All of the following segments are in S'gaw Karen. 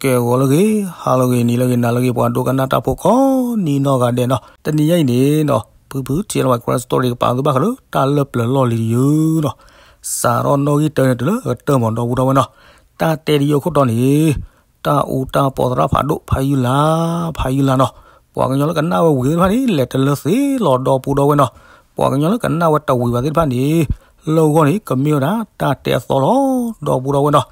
ကဲဂီၤလၢအဂ့ၤ, ဟါလၢအဂ့ၤ, နံၤလၢအဂ့ၤ, နၤလၢအဂ့ၤ, ပှၤဒိကနၣ်တၢ်ဖိကိးနံၤနီၢ်ဂၤဒဲးနီၤ, တနံၤညါအံၤန့ၣ်နီၤ, ဖုဖု ထံလၢဝဲ Christmas story ကပာ်သူဘၣ်ဃးလၢတၢ်လၢပျၢၤလီၢ်လံၤတယုၢ်နီၤ, စးထီၣ်နီၣ်ဂံၢ်တၢန့ၣ် တုၤလၢအကတၢၢ်မး ဒီပုၢ်ဒီဝဲၢ်နီၤ, တၢ်တဲတယုၢ်ခိၣ်တီန့ၣ် တၢ်အူတၢ်ပီသရၣ်ဖးဒိၣ် ဖးယုၢ်လါ, ဖးယုၢ်လါနီၤ, ပှၤကညီလၢကနၣ်ဝဲဝံၤသ့ၣ်တဖၣ်န့ၣ် လဲၤတလၢသ့လီၤ ဒီပုၢ်ဒီဝဲၢ်နီၤ, ပှၤကညီလၢကနၣ်ဝဲတဝံၤဘၣ်သ့ၣ်တဖၣ်န့ၣ် လၢအဂီၢ်န့ၣ် ကမ့ၢ်ဝဲဒၣ်တၢ်တဲအသီလီၤ ဒီပုၢ်ဒီဝဲၢ်နီၤ,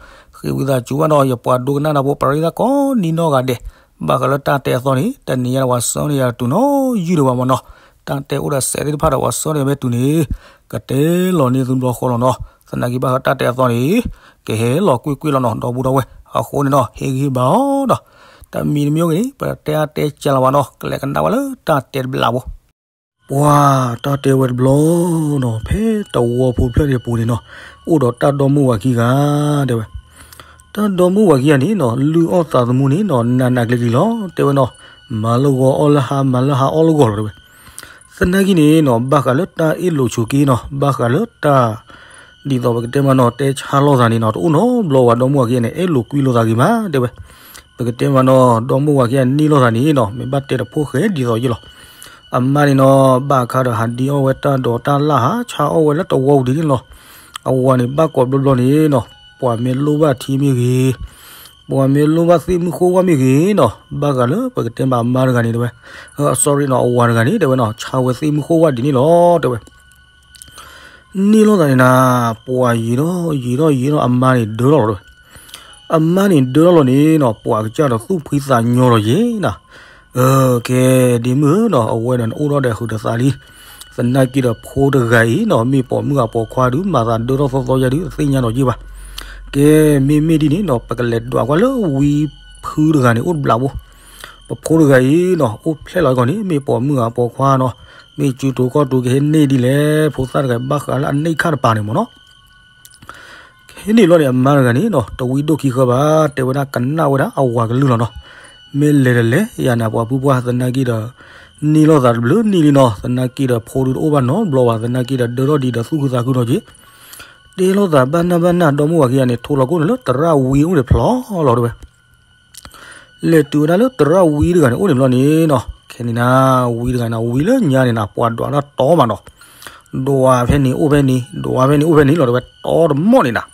ဃ့ဝံသးစူၤဘၣ်နီၤ, ယပှၤဒိကနၣ်တၢ်ဖိပရ့သၣ်ကိးနံၤနီၢ်ဂၤဒဲး, ဘၣ်ဃးလၢတၢ်တဲအသီန့ၣ် တနံၤညါဒီးပှၤဆၢန့ၢ်ယၤတတုၤနီၤ ယုၢ်ဒံးဘၣ်မးနီၤ, တၢ်တဲအိၣ်ဒီးစဲးသ့ၣ်တဖၣ်ဒီးပှၤဆၢန့ၢ်မ့ၢ်တုၤန့ၣ် ကတဲလီၤန့ၢ်သုတဘျီဃီလီၤနီၤ, သနာ်က့ဘၣ်ဃးတၢ်တဲအသီန့ၣ် ကဟဲလီၤကွ့ၢ်ကွ့ၢ်လီၤနီၤ ဒီပုၢ်ဒီဝဲၢ်, အဃိန့ၣ်နီၤ ဟ့ၣ်ဂံၢ်ဟ့ၣ်ဘါအီၤဒီး တမံၤတမံၤဂ့ၤန့ၣ် ပတဲအါတဲကၢလီၤဘၣ်နီၤ, ကလဲၤကနၣ်ဝဲလၢတၢ်တဲတဘျီဖိ ပှၤတၢ်တဲဝဲတဘျီနီၤ, ဖဲတဝီဖိဖျၢၣ်န့ၣ်အပူၤန့ၣ်နီၤ, အိၣ်ဒီးတၢ်ဒီမုၣ်ဝၤခံဂၤ တဲဝဲ, တၢ်ဒီမုၣ်ဝၤခံဂၤန့ၣ်နီၤ လုၢ်အီၣ်သးသမူန့ၣ်နီၤ နးနးကျံၤကျံၤလီၤ တဲဝဲနီၤ, မၤလၢဂီၤအီၣ်လၢဟါ မၤလၢဟါအီၣ်လၢဂီၤလီၤ တဲဝဲ, သနာ်က့န့ၣ်နီၤ ဘၣ်ဃးလၢတၢ်အ့ၣ်လိာ်ဆိးက့နီၤ ဘၣ်ဃးလၢတၢ် ဒ်သိးပကတဲမးနီၤ တဲဆါလိာ်သးန့ၣ်နီၤ တအိၣ်နီတဘျီဝဲ ဒီမုၣ်ဝၤခံဂၤန့ၣ် အဲၣ်လိာ်ကွံလိာ်သးဂ့ၤမး တဲဝဲ, ပကတဲမးနီၤ ဒီမုၣ်ဝၤခံဂၤန့ၣ် န့ၢ်လိာ်သးန့ၣ်နီၤ မ့ၢ်ဘၣ်တဲတဖိၣ်ဃဲဒ်သိးယ့ၢ်လီၤ, အမါန့ၣ်နီၤ ဘၣ်အခါဒီးဟးဒံအီၣ်ဝဲတၢ်ဒိးတၢ်လၣ် ဟးဆါအီၣ်ဝဲလၢတဝီပူၤဒ်န့ၣ်လီၤ, အဝၤန့ၣ် ဘၣ်ကိးဘျီဘျီန့ၣ်နီၤ ပှၤမ့ၢ်လိၣ်ဘၣ်ထံမ့ၢ်ဂ့ၤ ပှၤမ့ၢ်လိၣ်ဘၣ်သ့ၣ်မုၢ်ဃိၣ်ဝၣ်မ့ၢ်ဂ့ၤနီၤ ဘၣ်ဃးလၢပကတဲမးအမါတဂၤန့ၣ် တဲဝဲ, sorry နီၤ အဝၤတဂၤန့ၣ် တဲဝဲနီၤ ဆါဝဲသ့ၣ်မုၢ်ဃိၣ်ဝၣ်ဒ်န့ၣ်လီၤ တဲဝဲ, န့ၢ်လိာ်သးန့ၣ်နၤ ပှၤယံာ်ထီၣ်ယံာ်ထီၣ်ယံာ်ထီၣ် အမါန့ၣ်ဒၢထီၣ်လီၤ တဲဝဲ, အမါန့ၣ်ဒၢထီၣ်လီၤန့ၣ်နီၤ ပှၤကစၢ်ဒီးသူၣ်ဖှံသးညီလီၤယ့ၤနၤ, ကဲ ဒ်မုၢ်ဧၢနီၤ အဝဲဒီးနအိၣ်ထီၣ်ဒီးဟုးတသးလံ, သနာ်က့ဒီးဖိတဂၤအံၤနီၤ မ့ၢ်ပိာ်မုၣ်အပိာ်ခွါဒုး မၤသးဒၢထီၣ်သီသီယၤဒုး သ့ၣ်ညါနီၤယ့ၢ်ဘၣ်, ကဲ မ့မ့ၢ်ဒ်န့ၣ်နီၤ ပကလဲၤဒွးကွၢ်လၢဝံဖုတဂၤန့ၣ် အိၣ်တဘျီဖိ ပဖိတဂၤအံၤနီၤ အိၣ်ဖျဲၣ်လီၤအံၤကီၢ်န့ၣ် မ့ၢ်ပိာ်မုၣ်အပိာ်ခွါနီၤ, မ့ၢ်စုတိၤခီၣ်တိၤကဟဲန့ၢ်ဒ်လဲၣ် ဖိသၣ်တဂၤဘၣ်ဃးလၢအန့ၢ်ခၣ်တပၤန့ၣ်မ့ၢ်နီၤ, ကဟဲန့ၣ်ဘျီန့ၣ် အမါတဂၤန့ၣ်နီၤ တဝံဒိၣ်ခံဃၢဘၣ် တဲဝဲဒၣ်ကနၣ်ဝဲဒၣ်အဝၤကလုၢ်လီၤနီၤ, မ့ၢ်လဲၤတလဲၤယၤန့ၣ် ပှၤပုၢ်ပှၢ်သနာ်က့ဒီး န့ၢ်လိာ်သးတဘျုးနံၣ်လံနီၤ, သနာ်က့ဒီးဖိဒုးတအိၣ်ဘၣ်နီတဘျီဘၣ် သနာ်က့ဒီးဒၢထီၣ်ဒံးဒီးသူၣ်ခုသးခုနီၤက့ၤ တဲလိာ်သးဘၣ်နၢ်ဘၣ်နၢ် ဒီမုၢ်ဝၤခံဂၤန့ၣ် ထိးလီၤကိၣ်န့ၣ်လၢသရၣ်ဝံအိၣ်န့ၣ်ဖျီလီၤတဲဝဲ, လဲၤတုၤဝဲဒၣ်လၢသရၣ်ဝံတဂၤန့ၣ် အိၣ်န့ၣ်ဘျီန့ၣ်နီၤ, ခဲန့ၣ်နၤ ဝံတဂၤန့ၣ် ဝံလၢညါန့ၣ်နၤ ပှၤဒွးတၢ်တီမးနီၤ, ဒွးဖဲန့ၣ်အိၣ်ဖဲန့ၣ် ဒွးဖဲန့ၣ်အိၣ်ဖဲန့ၣ်လီၤတဲဝဲ တီတမီၢ်န့ၣ်နၤ,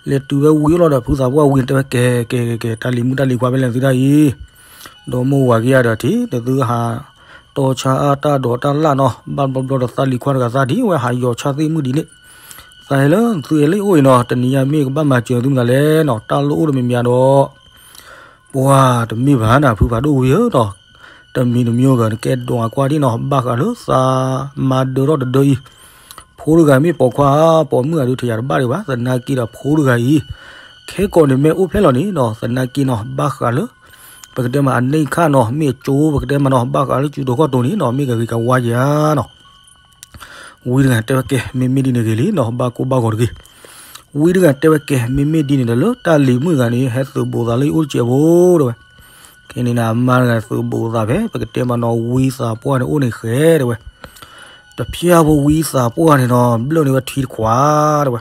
လဲၤတုၤဖဲဝံအိၣ်လီၤဒီး ဖုသးပှၢ်ဝံန့ၣ်တဲဝဲ ကဲ ကဲ ကဲ ကဲ တၢ်လံၤမုၣ်တၢ်လံၤခွါဖဲလဲၣ်သုတၢ်အံၤ ဒီမုၢ်ဝၤခံဂၤဒီးထံၣ် နသုဟး တီဆါအါတၢ်ဒိးတၢ်လၣ်နီၤ, ဘၣ်ဘျီဘျီဒီးသးလံၤခွါတဂၤသးထံၣ်ဝဲဟးယီၤဆါသ့ၣ်မုၣ်ဒ်န့ၣ်, သးဟဲလၢသုဟဲလၢအိၣ်အံၤနီၤ, တနံၤညါမ့ၢ်ကဘၣ်မၤစၢၤသုမတၤလဲၣ်နီၤ, တၢ်လိၣ်အိၣ်တမံၤမံၤဒီး ပှၤတမ့ၢ်ဘၣ်နၤ ဖုဖးဒိၣ်ဝံဧၢနီၤ, တမံၤတမံၤဂၤနကဲဒွးကွၢ်ဒ်နီၤ, ဘၣ်ဃးလၢသးမါဒၢထီၣ်တဒၢအံၤ, ဖိတဂၤမ့ၢ်ပိာ်ခွါ ပိာ်မုၣ်ဂၤဒုးထံၣ်ယၤတဘၣ်ဒံးဘၣ်, သနာ်က့ဒီးဖိတဂၤအံၤ ခဲကိာ်န့ၣ်မ့ၢ်အိၣ်ဖျဲၣ်လီၤန့ၣ်နီၤ, သနာ်က့နီၤ ဘၣ်ဃးလၢ ပကတဲမးအန့ၢ်ခၣ်နီၤ, မ့ၢ်အကၠိပကတဲမးနီၤ, ဘၣ်ဃးလၢကၠူတိၤခီၣ်တိၤန့ၣ်နီၤ, မ့ၢ်ကဂ့ၤကဝါယၤနီၤ. ဝံတဂၤတဲဝဲကဲ မ့မ့ၢ်ဒ်န့ၣ်ဂ့ၤလံနီၤ, ဘၣ်ကိၢ်ဘၣ်ဂီၤတဂ့ၤ. ဝံတဂၤတဲဝဲကဲ မ့မ့ၢ်ဒ်န့ၣ်ဒီး လၢတၢ်လံၤမုၣ်တဂၤန့ၣ် ဟဲသုးဘူးသးလၢယအိၣ်တစဲးဖိတဲဝဲ. ခဲန့ၣ်နၤ အမါတဂၤသုးဘူးသးဖဲ ပကတဲမးနီၤ ဝံသးပှၢ်န့ၣ်အိၣ်န့ၣ်ဃဲတဲဝဲ. တဖျါဖိဝံသးပှၢ်န့ၣ်နီၤ ဘျၢၣ်န့ၢ်ဝဲထံတခွးတဲဝဲ.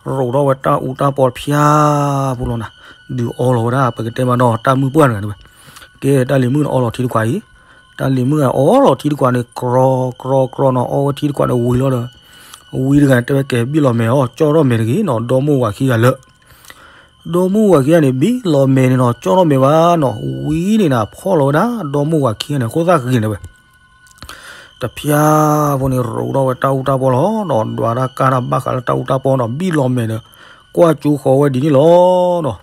ရိးထီၣ်ဝဲတၢ်အူတၢ်ပီတဖျါဖိလီၤနၤ, ဒုးအီလီၤဝဲဒၣ် ပကတဲမးနီၤ တၢ်မုၣ်ပှၢ်တဂၤန့ၣ်ဝဲ. ကဲ တၢ်လံၤမုၣ်န့ၣ်အီလီၤထံတခွးအံၤ, တၢ်လံၤမုၣ်အီလီၤထံတခွးန့ၣ် ကြီကြီကြီနီၤ, အီဝဲထံတခွးန့ၣ်ဝံၤလီၤဒီး ဝံတဂၤတဲဝဲကဲ ဘံၣ်လီၤမဲာ်အီၤ ကၠီထီၣ်မဲာ်တဂ့ၤနီၤ, ဒီမိၢ်ဝၤခံဂၤလၢ ဒီမိၢ်ဝၤခံဂၤန့ၣ် ဘံၣ်လီၤမဲာ်န့ၣ်နီၤ ကၠီထီၣ်မဲာ်ဘၣ်နီၤ, ဝံန့ၣ်နၤ ဖီၣ်လီၤဝဲဒၣ် ဒီမိၢ်ဝၤခံဂၤန့ၣ် ဃိသၣ်ဂ့ၤန့ၣ်ဝဲ. တဖျါဖိန့ၣ် ရိးထီၣ်ဝဲတၢ်အူတၢ်ပီလီၤနီၤ, ဒွးတၢ်ကါတၢ်ဘၣ်ဃးလၢတၢ်အူတၢ်ပီနီၤ, ဘံၣ်လီၤမဲာ်ဒီး ကွၢ်ကၠိဃီၤဝဲဒ်န့ၣ်လီၤနီၤ.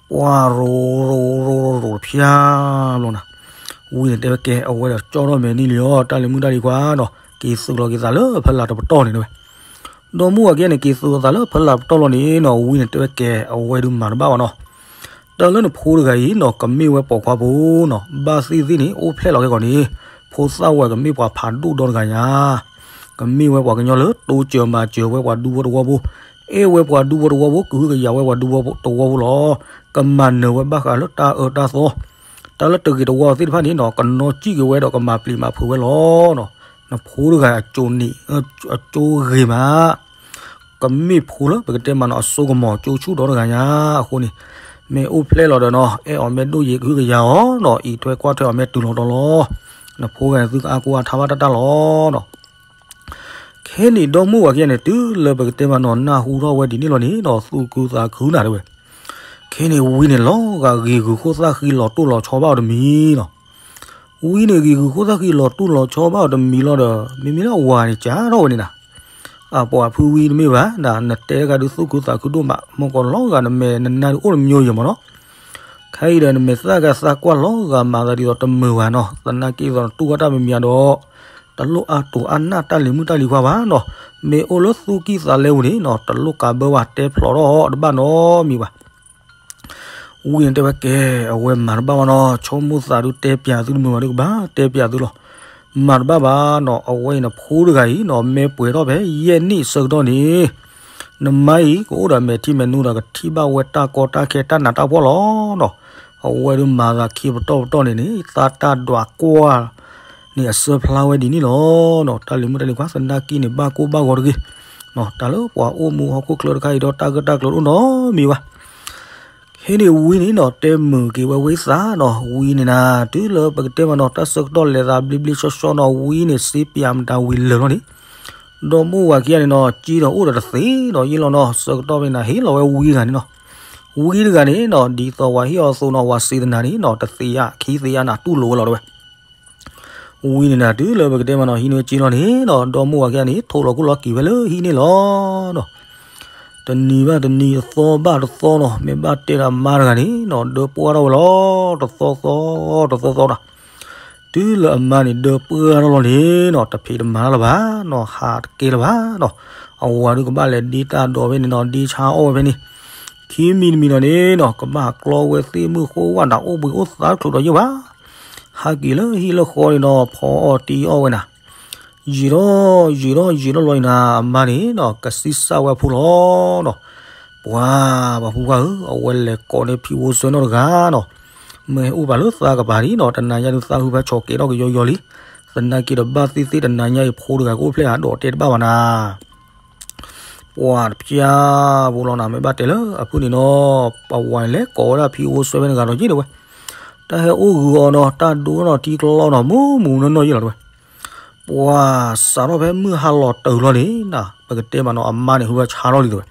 ပှၤရိးရိးရိးရိးတဖျါလီၤနၤ, ဝံန့ၣ်တဲဝဲကဲ အဝဲဒီးကၠီထီၣ်မဲာ်န့ၣ်လံအီၤ, တၢ်လံၤမုၣ်တၢ်လံၤခွါနီၤ, က့ၤသုးလီၤက့ၤသးလၢဖလးတပတီၢ်န့ၣ်ဝဲ. ဒီမိၢ်ဝၤခံဂၤန့ၣ် က့ၤသုးအသးလၢဖလးတပတီၢ်လီၤန့ၣ်နီၤ, ဝံန့ၣ်တဲဝဲကဲ အဝဲဒုးမၤတဘၣ်ဘၣ်နီၤ. တၢ်လၢနဖိတဂၤအံၤနီၤ ကမ့ၢ်ဝဲပိာ်ခွါဖိနီၤ, ဘၣ်သ့ၣ်သ့ၣ်န့ၣ် အိၣ်ဖျဲၣ်လီၤကဲကီးန့ၣ် ဖိသၣ်ဝဲကမ့ၢ်ပှၤဖးဒိၣ်ဒီတဂၤညါ, ကမ့ၢ်ဝဲပှၤကညီလၢတိစၢၤမၤစၢၤဝဲပှၤဒူဖိတဝီဖိ, အဲၣ်ဝဲပှၤဒူဖိတဝီဖိ, ကဟုကယာ်ဝဲပှၤဒူဖိတဝီဖိလီၤ. ကမၤနၢၤဝဲဘၣ်ဃးလၢတၢ်အၢတၢ်သီ, တၢ်လၢတဂ့ၤတဝါသ့ၣ်တဖၣ်န့ၣ်နီၤ ကနီၣ်စံၣ်က့ၤဝဲဒီးကမၤပျံၤမၤဖုးဝဲလီၤနီၤ. နဖိတဂၤအကၠိန့ၣ် အကၠိဂ့ၤမး ကမ့ၢ်ဖိလၢပကတဲမးနီၤ အစိကမီၤကၠိဆူၣ်ဒီတဂၤညါအဃိန့ၣ်, မ့ၢ်အိၣ်ဖျဲၣ်လီၤဒီးနီၤ အဲၣ်အီၤမ့ၢ်ဒိၣ်ယဲၢ်ကဟုကယာ်အီၤနီၤ အံးထွဲကွၢ်ထွဲအီၤမ့ၢ်တုၤလီၤတီၤလီၤ. နဖိဂၤန့ၣ်သုကအါကိအါထါဘၣ်တၢ်တၢ်လီၤနီၤ. ခဲန့ၣ်ဒီမုၢ်ဝၤခံဂၤန့ၣ် တုၤလၢပကတဲမးနီၤ နၢ်ဟူထီၣ်ဝဲဒ်န့ၣ်လီၤန့ၣ်နီၤ သူၣ်ခုသးခုနၤတဲဝဲ. ခဲန့ၣ်ဝံန့ၣ်လီၤဂာ်ဂံၢ်ဂုာ်ခိၣ်သၣ်ဃံလီၤတိၢ်လီၤဆီဘၣ်အီၤတမံၤနီၤ. ဝံန့ၣ်ဂံၢ်ဂုာ်ခိၣ်သၣ်ဃံလီၤတိၢ်လီၤဆီဘၣ်အီၤတမံၤလီၤဒီး မ့မ့ၢ်လၢအဝၤန့ၣ် ကးထီၣ်ဝဲန့ၣ်နၤ အပှၤဖုဝံတမ့ၢ်ဘၣ် နတဲတဂၤဒုးသူၣ်ခုသးခုဒိၣ်မး မ့ၢ်ကီးလီၤဂာ်နမဲာ်နနါဒုးအိၣ်တမံၤယဲၢ်မးနီၤ. ခဲအံၤဒီးနမဲာ်သၣ်ဂၤသးကွၢ်လီၤဂာ်မၤသးဒ်သိးတမုာ်ဘၣ်နီၤ သနာ်က့ဒီးနတူၢ်ဘၣ်တၢ်မံၤမံၤဒီး တလိၣ်အါတိၤအါနၢ်တၢ်လံၤမုၣ်တၢ်လံၤခွါဘၣ်နီၤ. မ့ၢ်အိၣ်လၢသူၣ်ကံၢ်သးလဲပူၤန့ၣ်နီၤ တလိၣ်ကးဘၢဘၣ်တဲဖျိးထီၣ်တဘၣ်နီတမံၤဘၣ်. ဝံန့ၣ်တဲဝဲကဲ အဝဲမၤတဘၣ်ဘၣ်နီၤ ဆိကမိၣ်သးဒုးတဲပၠးသုတမုာ်ဘၣ်ဒုးကဘၣ် တဲပၠးသုလီၤ. မၤတဘၣ်ဘၣ်နီၤ အဝဲအံၤနဖိတဂၤအံၤနီၤ မ့ၢ်ပှဲၤထီၣ်ဖဲယဲၢ်နံၣ်အဆၢကတီၢ်န့ၣ် နမါအံၤကအိၣ်ဒီးမဲာ်ထံမဲာ်နိဒီး ကထံၣ်ဘၣ်ဝဲတၢ်ကီတၢ်ခဲတၢ်နးတၢ်ဖှီၣ်လီၤနီၤ. အဝဲဒုးမၤသးခံပတီၢ်ပတီၢ်န့ၣ်န့ၣ် သးတၢ်ဒွးကွၢ်န့ၣ်အစၢဖျါဝဲဒ်န့ၣ်လီၤနီၤ. တၢ်လံၤမုၣ်တၢ်လံၤခွါသနာ်က့န့ၣ် ဘၣ်ကိၢ်ဘၣ်ဂီၤတဂ့ၤနီၤ. တၢ်လၢပှၤအိၣ်မူဟီၣ်ခိၣ်ချၢတခါအံၤဒီး တၢ်ဂ့ၢ်တၢ်ကျိၤတအိၣ်နီတမံၤဘၣ်. ခဲန့ၣ်ဝံန့ၣ်နီၤ တဲမုာ်က့ၤဝဲဝံသးနီၤ ဝံန့ၣ်နၤ တုၤလၢပကတဲမးနီၤ တၢ်ဆၢကတီၢ်လဲၤသးဘျ့ဘျ့ဆှီဆှီနီၤ ဝံန့ၣ်စ့ပၠးမတၤဝံၤလၢာ်လီၤန့ၣ် ဒီမိၢ်ဝၤခံဂၤန့ၣ်နီၤ က့ဒီးအိၣ်ဒီးတသ့ဒီးယ့ၢ်လီၤနီၤ ဆၢကတီၢ်ဖဲန့ၣ် ဟ့ၣ်လီၤဝဲဝံတဂၤန့ၣ်နီၤ ဝံတဂၤန့ၣ်နီၤ ဒ်သိးဝၤဟ့ၣ်အီၤအသိးနီၤ ဝၤစံးသနာ်န့ၣ်နီၤ တသ့ဧါ ခံသ့ဧါနၤတူၢ်လိာ်ဝဲလီၤတဲဝဲ ဝံန့ၣ်နၤ တုၤလၢပကတဲမးနီၤ ဟံးန့ၢ်က့လီၤန့ၣ်နီၤ ဒီမိၢ်ဝၤခံဂၤန့ၣ် ထိးလီၤခိၣ်လီၤက့ၤဝဲလၢဟံၣ်န့ၣ်လီၤနီၤ တနံၤဘၣ်တနံၤ တသီဘၣ်တသီနီၤ မ့ၢ်ဘၣ်တဲဒီးအမါတဂၤန့ၣ်နီၤ ဒၢပှၢ်ထီၣ်ဝဲလီၤ တသီသီ တသီသီနီၤ တုၤလၢအမါန့ၣ် ဒၢပှၢ်ထီၣ်လီၤန့ၣ်နီၤ တဖံးတမၤတၢ်လၢၤဘၣ်နီၤ ဟးတကဲလၢၤဘၣ်နီၤ အဝၤဒုးကဘၣ်လဲၤဒ့တၢ်ဒိးဖဲန့ၣ်နီၤ ဒ့ဆါအီၣ်ဝဲဖဲန့ၣ် ခံမံၤတမံၤဒီးန့ၣ်နီၤ ကဘၣ်ဟးကျီဝဲသ့ၣ်မုၣ်ဃိဝဲနၤ အိၣ်ဘှံးအိၣ်သါတချုးဒီးယဲၢ်ဘၣ် ဟးက့ၤလၢဟံၣ်လၢဃီန့ၣ်နီၤ ဖီအီၣ်တံၢ်အီၣ်ဝဲနၤ ယံာ်ထီၣ်ယံာ်ထီၣ်ယံာ်ထီၣ်လီၤန့ၣ်နၤ အမါန့ၣ်နီၤ ကဆံးစၢ်ဝဲအဖိလီၤနီၤ ပှၤ ပှၤဖိခွါဧၢ အဝဲလဲၤကိးန့ၢ်ဖံဝိစွဲနီတဂၤနီၤ မ့ၢ်ဟဲအိၣ်ပာ်လၢသးကပၤဒ်နီၤ တနၤညါဒုးသးဟုဖးဆီးကဲထီၣ်ကယီယီလံ သနာ်က့ဒီးဘၣ်သ့ၣ်သ့ၣ်တနၤညါအံၤဖိတဂၤကအိၣ်ဖျဲၣ်ဧါ ဒီးတဲတဘၣ်ဘၣ်နၤ ပှၤတဖျါဖိလီၤနၤ မ့ၢ်ဘၣ်တဲလၢအဖုၣ်န့ၣ်နီၤ ပဝဲလဲၤကိးဝဲဒၣ်ဖံဝိစွဲဖဲန့ၣ်ဂၤဒီးယ့ၢ်တဲဝဲ တၢ်ဟဲအိၣ်ဂုာ်အီၤနီၤ တၢ်ဒိနီၤထံကျီနီၤ မုၢ်မုၢ်နီၢ်နီၢ်ယ့ၢ်လီၤတဲဝဲ ပှၤစးထီၣ်ဖဲမုၢ်ဟါလီၤတၢ်လီၤန့ၣ် ပကတဲမးနီၤ အမါန့ၣ် ဟုဖးဆါထီၣ်လံတဲဝဲ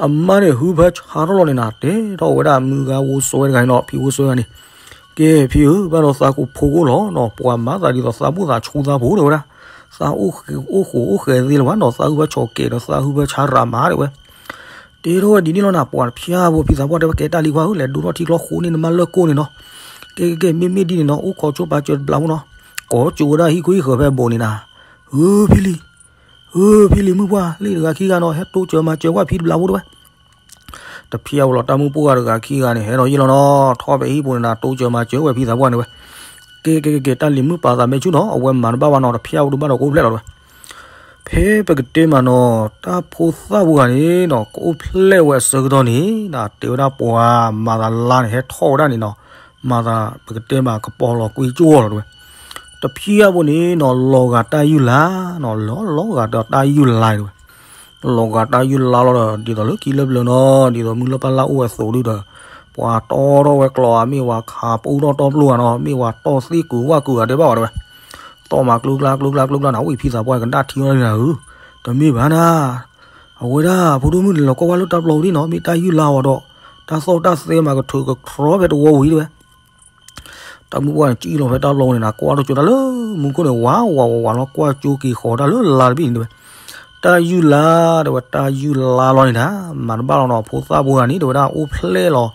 အမါန့ၣ် ဟုဖးဆါထီၣ်လီၤန့ၣ်နၤ တဲထီၣ်ဝဲဒၣ်မုၢ်ဂၤဝိစွဲတဂၤန့ၣ်နီၤ ဖံဝိစွဲတဂၤန့ၣ် ကဲဖံဧၢ ဘၣ်ဒီးသးကိးဖိကိၣ်လီၤနီၤ ပှၤမၤသးဒ်သိးသးဘူၣ်သးဆူသးဖိတဲဝဲဒၣ် သးအိၣ်ဃုအိၣ်ဃုအိၣ်ဃဲးသ့လၢၤဘၣ်နီၤ သးဟုဖးဆီးကဲးဒီးသးဟုဖးဆါရးမးတဲဝဲ တဲထီၣ်ဝဲဒ်န့ၣ်လီၤနၤ ပှၤတဖျါဖိဖံသးပှၢ်တဲဝဲ ကဲတၢ်လံၤခွါဧၢ လဲၤဒိထီၣ်ထံကျီဃိန့ၢ်နမါလၢကိၣ်န့ၣ်နီၤ ကဲကဲကဲ မ့မ့ၢ်ဒ်န့ၣ်နီၤ အိၣ်ခိးဆိပာ်စၢၤတဘျီဖိနီၤ ကိးကၠိဝဲဒၣ်ဟံၣ်ခိၣ်ဟံၣ်ဃၢၤဖဲအဘိန့ၣ်နၤ ဧၢ ဖံလံၤ ဧၢ ဖံလံၤမုၣ်ပှၢ် လံတဂၤခံဂၤနီၤ ဟဲတိစၢၤမၤစၢၤကွၢ်ဖံတဘျီဖိတဲဝဲ တဖျါဖိလီၤ တၢ်မုၢ်ပှၢ်တဂၤခံဂၤန့ၣ် ဟဲဒီးယ့ၢ်လီၤနီၤ ထီၣ်ဖဲအဟံၣ်ပူၤန့ၣ်နၤ တိစၢၤမၤစၢၤဝဲဖံသးပှၢ်န့ၣ်ဝဲ ကဲကဲကဲကဲ တၢ်လံၤမုၣ်ပာ်သးမဲာ်ဆူၣ်နီၤ အဝဲမၤတဘၣ်ဘၣ်နီၤ တဖျါဖိဒုးဘၣ်ဒီးကအိၣ်ဖျဲၣ်လီၤတဲဝဲ ဖဲပကတဲမးနီၤ တၢ်ဖိသၣ်ဖိဂၤန့ၣ်နီၤ ကအိၣ်ဖျဲၣ်ဝဲအဆၢကတီၢ်န့ၣ် နတဲဝဲဒၣ်ပှၤမၤသးလါန့ၣ် ဟဲထီၣ်ဝဲဒၣ်န့ၣ်နီၤ မၤသးပကတဲမးကပီၤလီၤကွံကၠိလီၤတဲဝဲ တဖျါဖိန့ၣ်နီၤ လီၤဂာ်တၢ်ယုၢ်လါနီၤ လီၤလီၤဂာ်ဒီးတၢ်ယုၢ်လါတဲဝဲ လီၤဂာ်တၢ်ယုၢ်လါလီၤဒီး ဒ်သိးလၢခံလၢပျၢၤနီၤ ဒ်သိးမုၢ်လၢ်ပၢ်လၢ်အိၣ်ဝဲအသိးဒုဒီး ပှၤတီထီၣ်ဝဲကျီဧါ မ့ၢ်ဝဲခးပူထီၣ်တီပျိၢ်ဧါနီၤ မ့ၢ်ဝဲတီၣ်သ့ၣ်ကုၤဝၣ်ကုၤဧါတဲဘၣ်ဝဲတဲဝဲ တီၢ်မၤကျိကျါကျိကျါကျိကျါနၤ ဝံဖံသးပှၢ်ကဒၣ်ထံအီၤလီၤနၤဧၢ တမ့ၢ်ဘၣ်နၤ အဝဲဒၣ်ဖိဒိၣ်မုၣ်န့ၣ် လီၤကွၢ်ဝဲလၢတၢ်ပျီပူၤဒ်နီၤ မ့ၢ်တၢ်ယုၢ်လါအီၤဒီး တၢ်သီၣ်တၢ်သဲမၤကထုးကတြီဖဲတဝီဝံၤတဲဝဲ တၢ်မုၢ်ပှၢ်န့ၣ် ကံၣ်လီၤဖဲတၢ်ပျီပူၤန့ၣ်နၤ ကွၢ်ထီၣ်ကၠိတၢ်လၢမူခိၣ်န့ၣ် ဝးဝးဝးဝးလီၤ ကွၢ်ကၠိက့ၤဃီၤတၢ်လၢလါတဘ့ၣ်န့ၣ်တဲဝဲ တၢ်ယုၢ်လါတဲဝဲ တၢ်ယုၢ်လါလီၤန့ၣ်နၤ မၤတဘၣ်လီၤနီၤ ဖိသၣ်ဖိဂၤန့ၣ် တဲဝဲဒၣ်အိၣ်ဖျဲၣ်လီၤ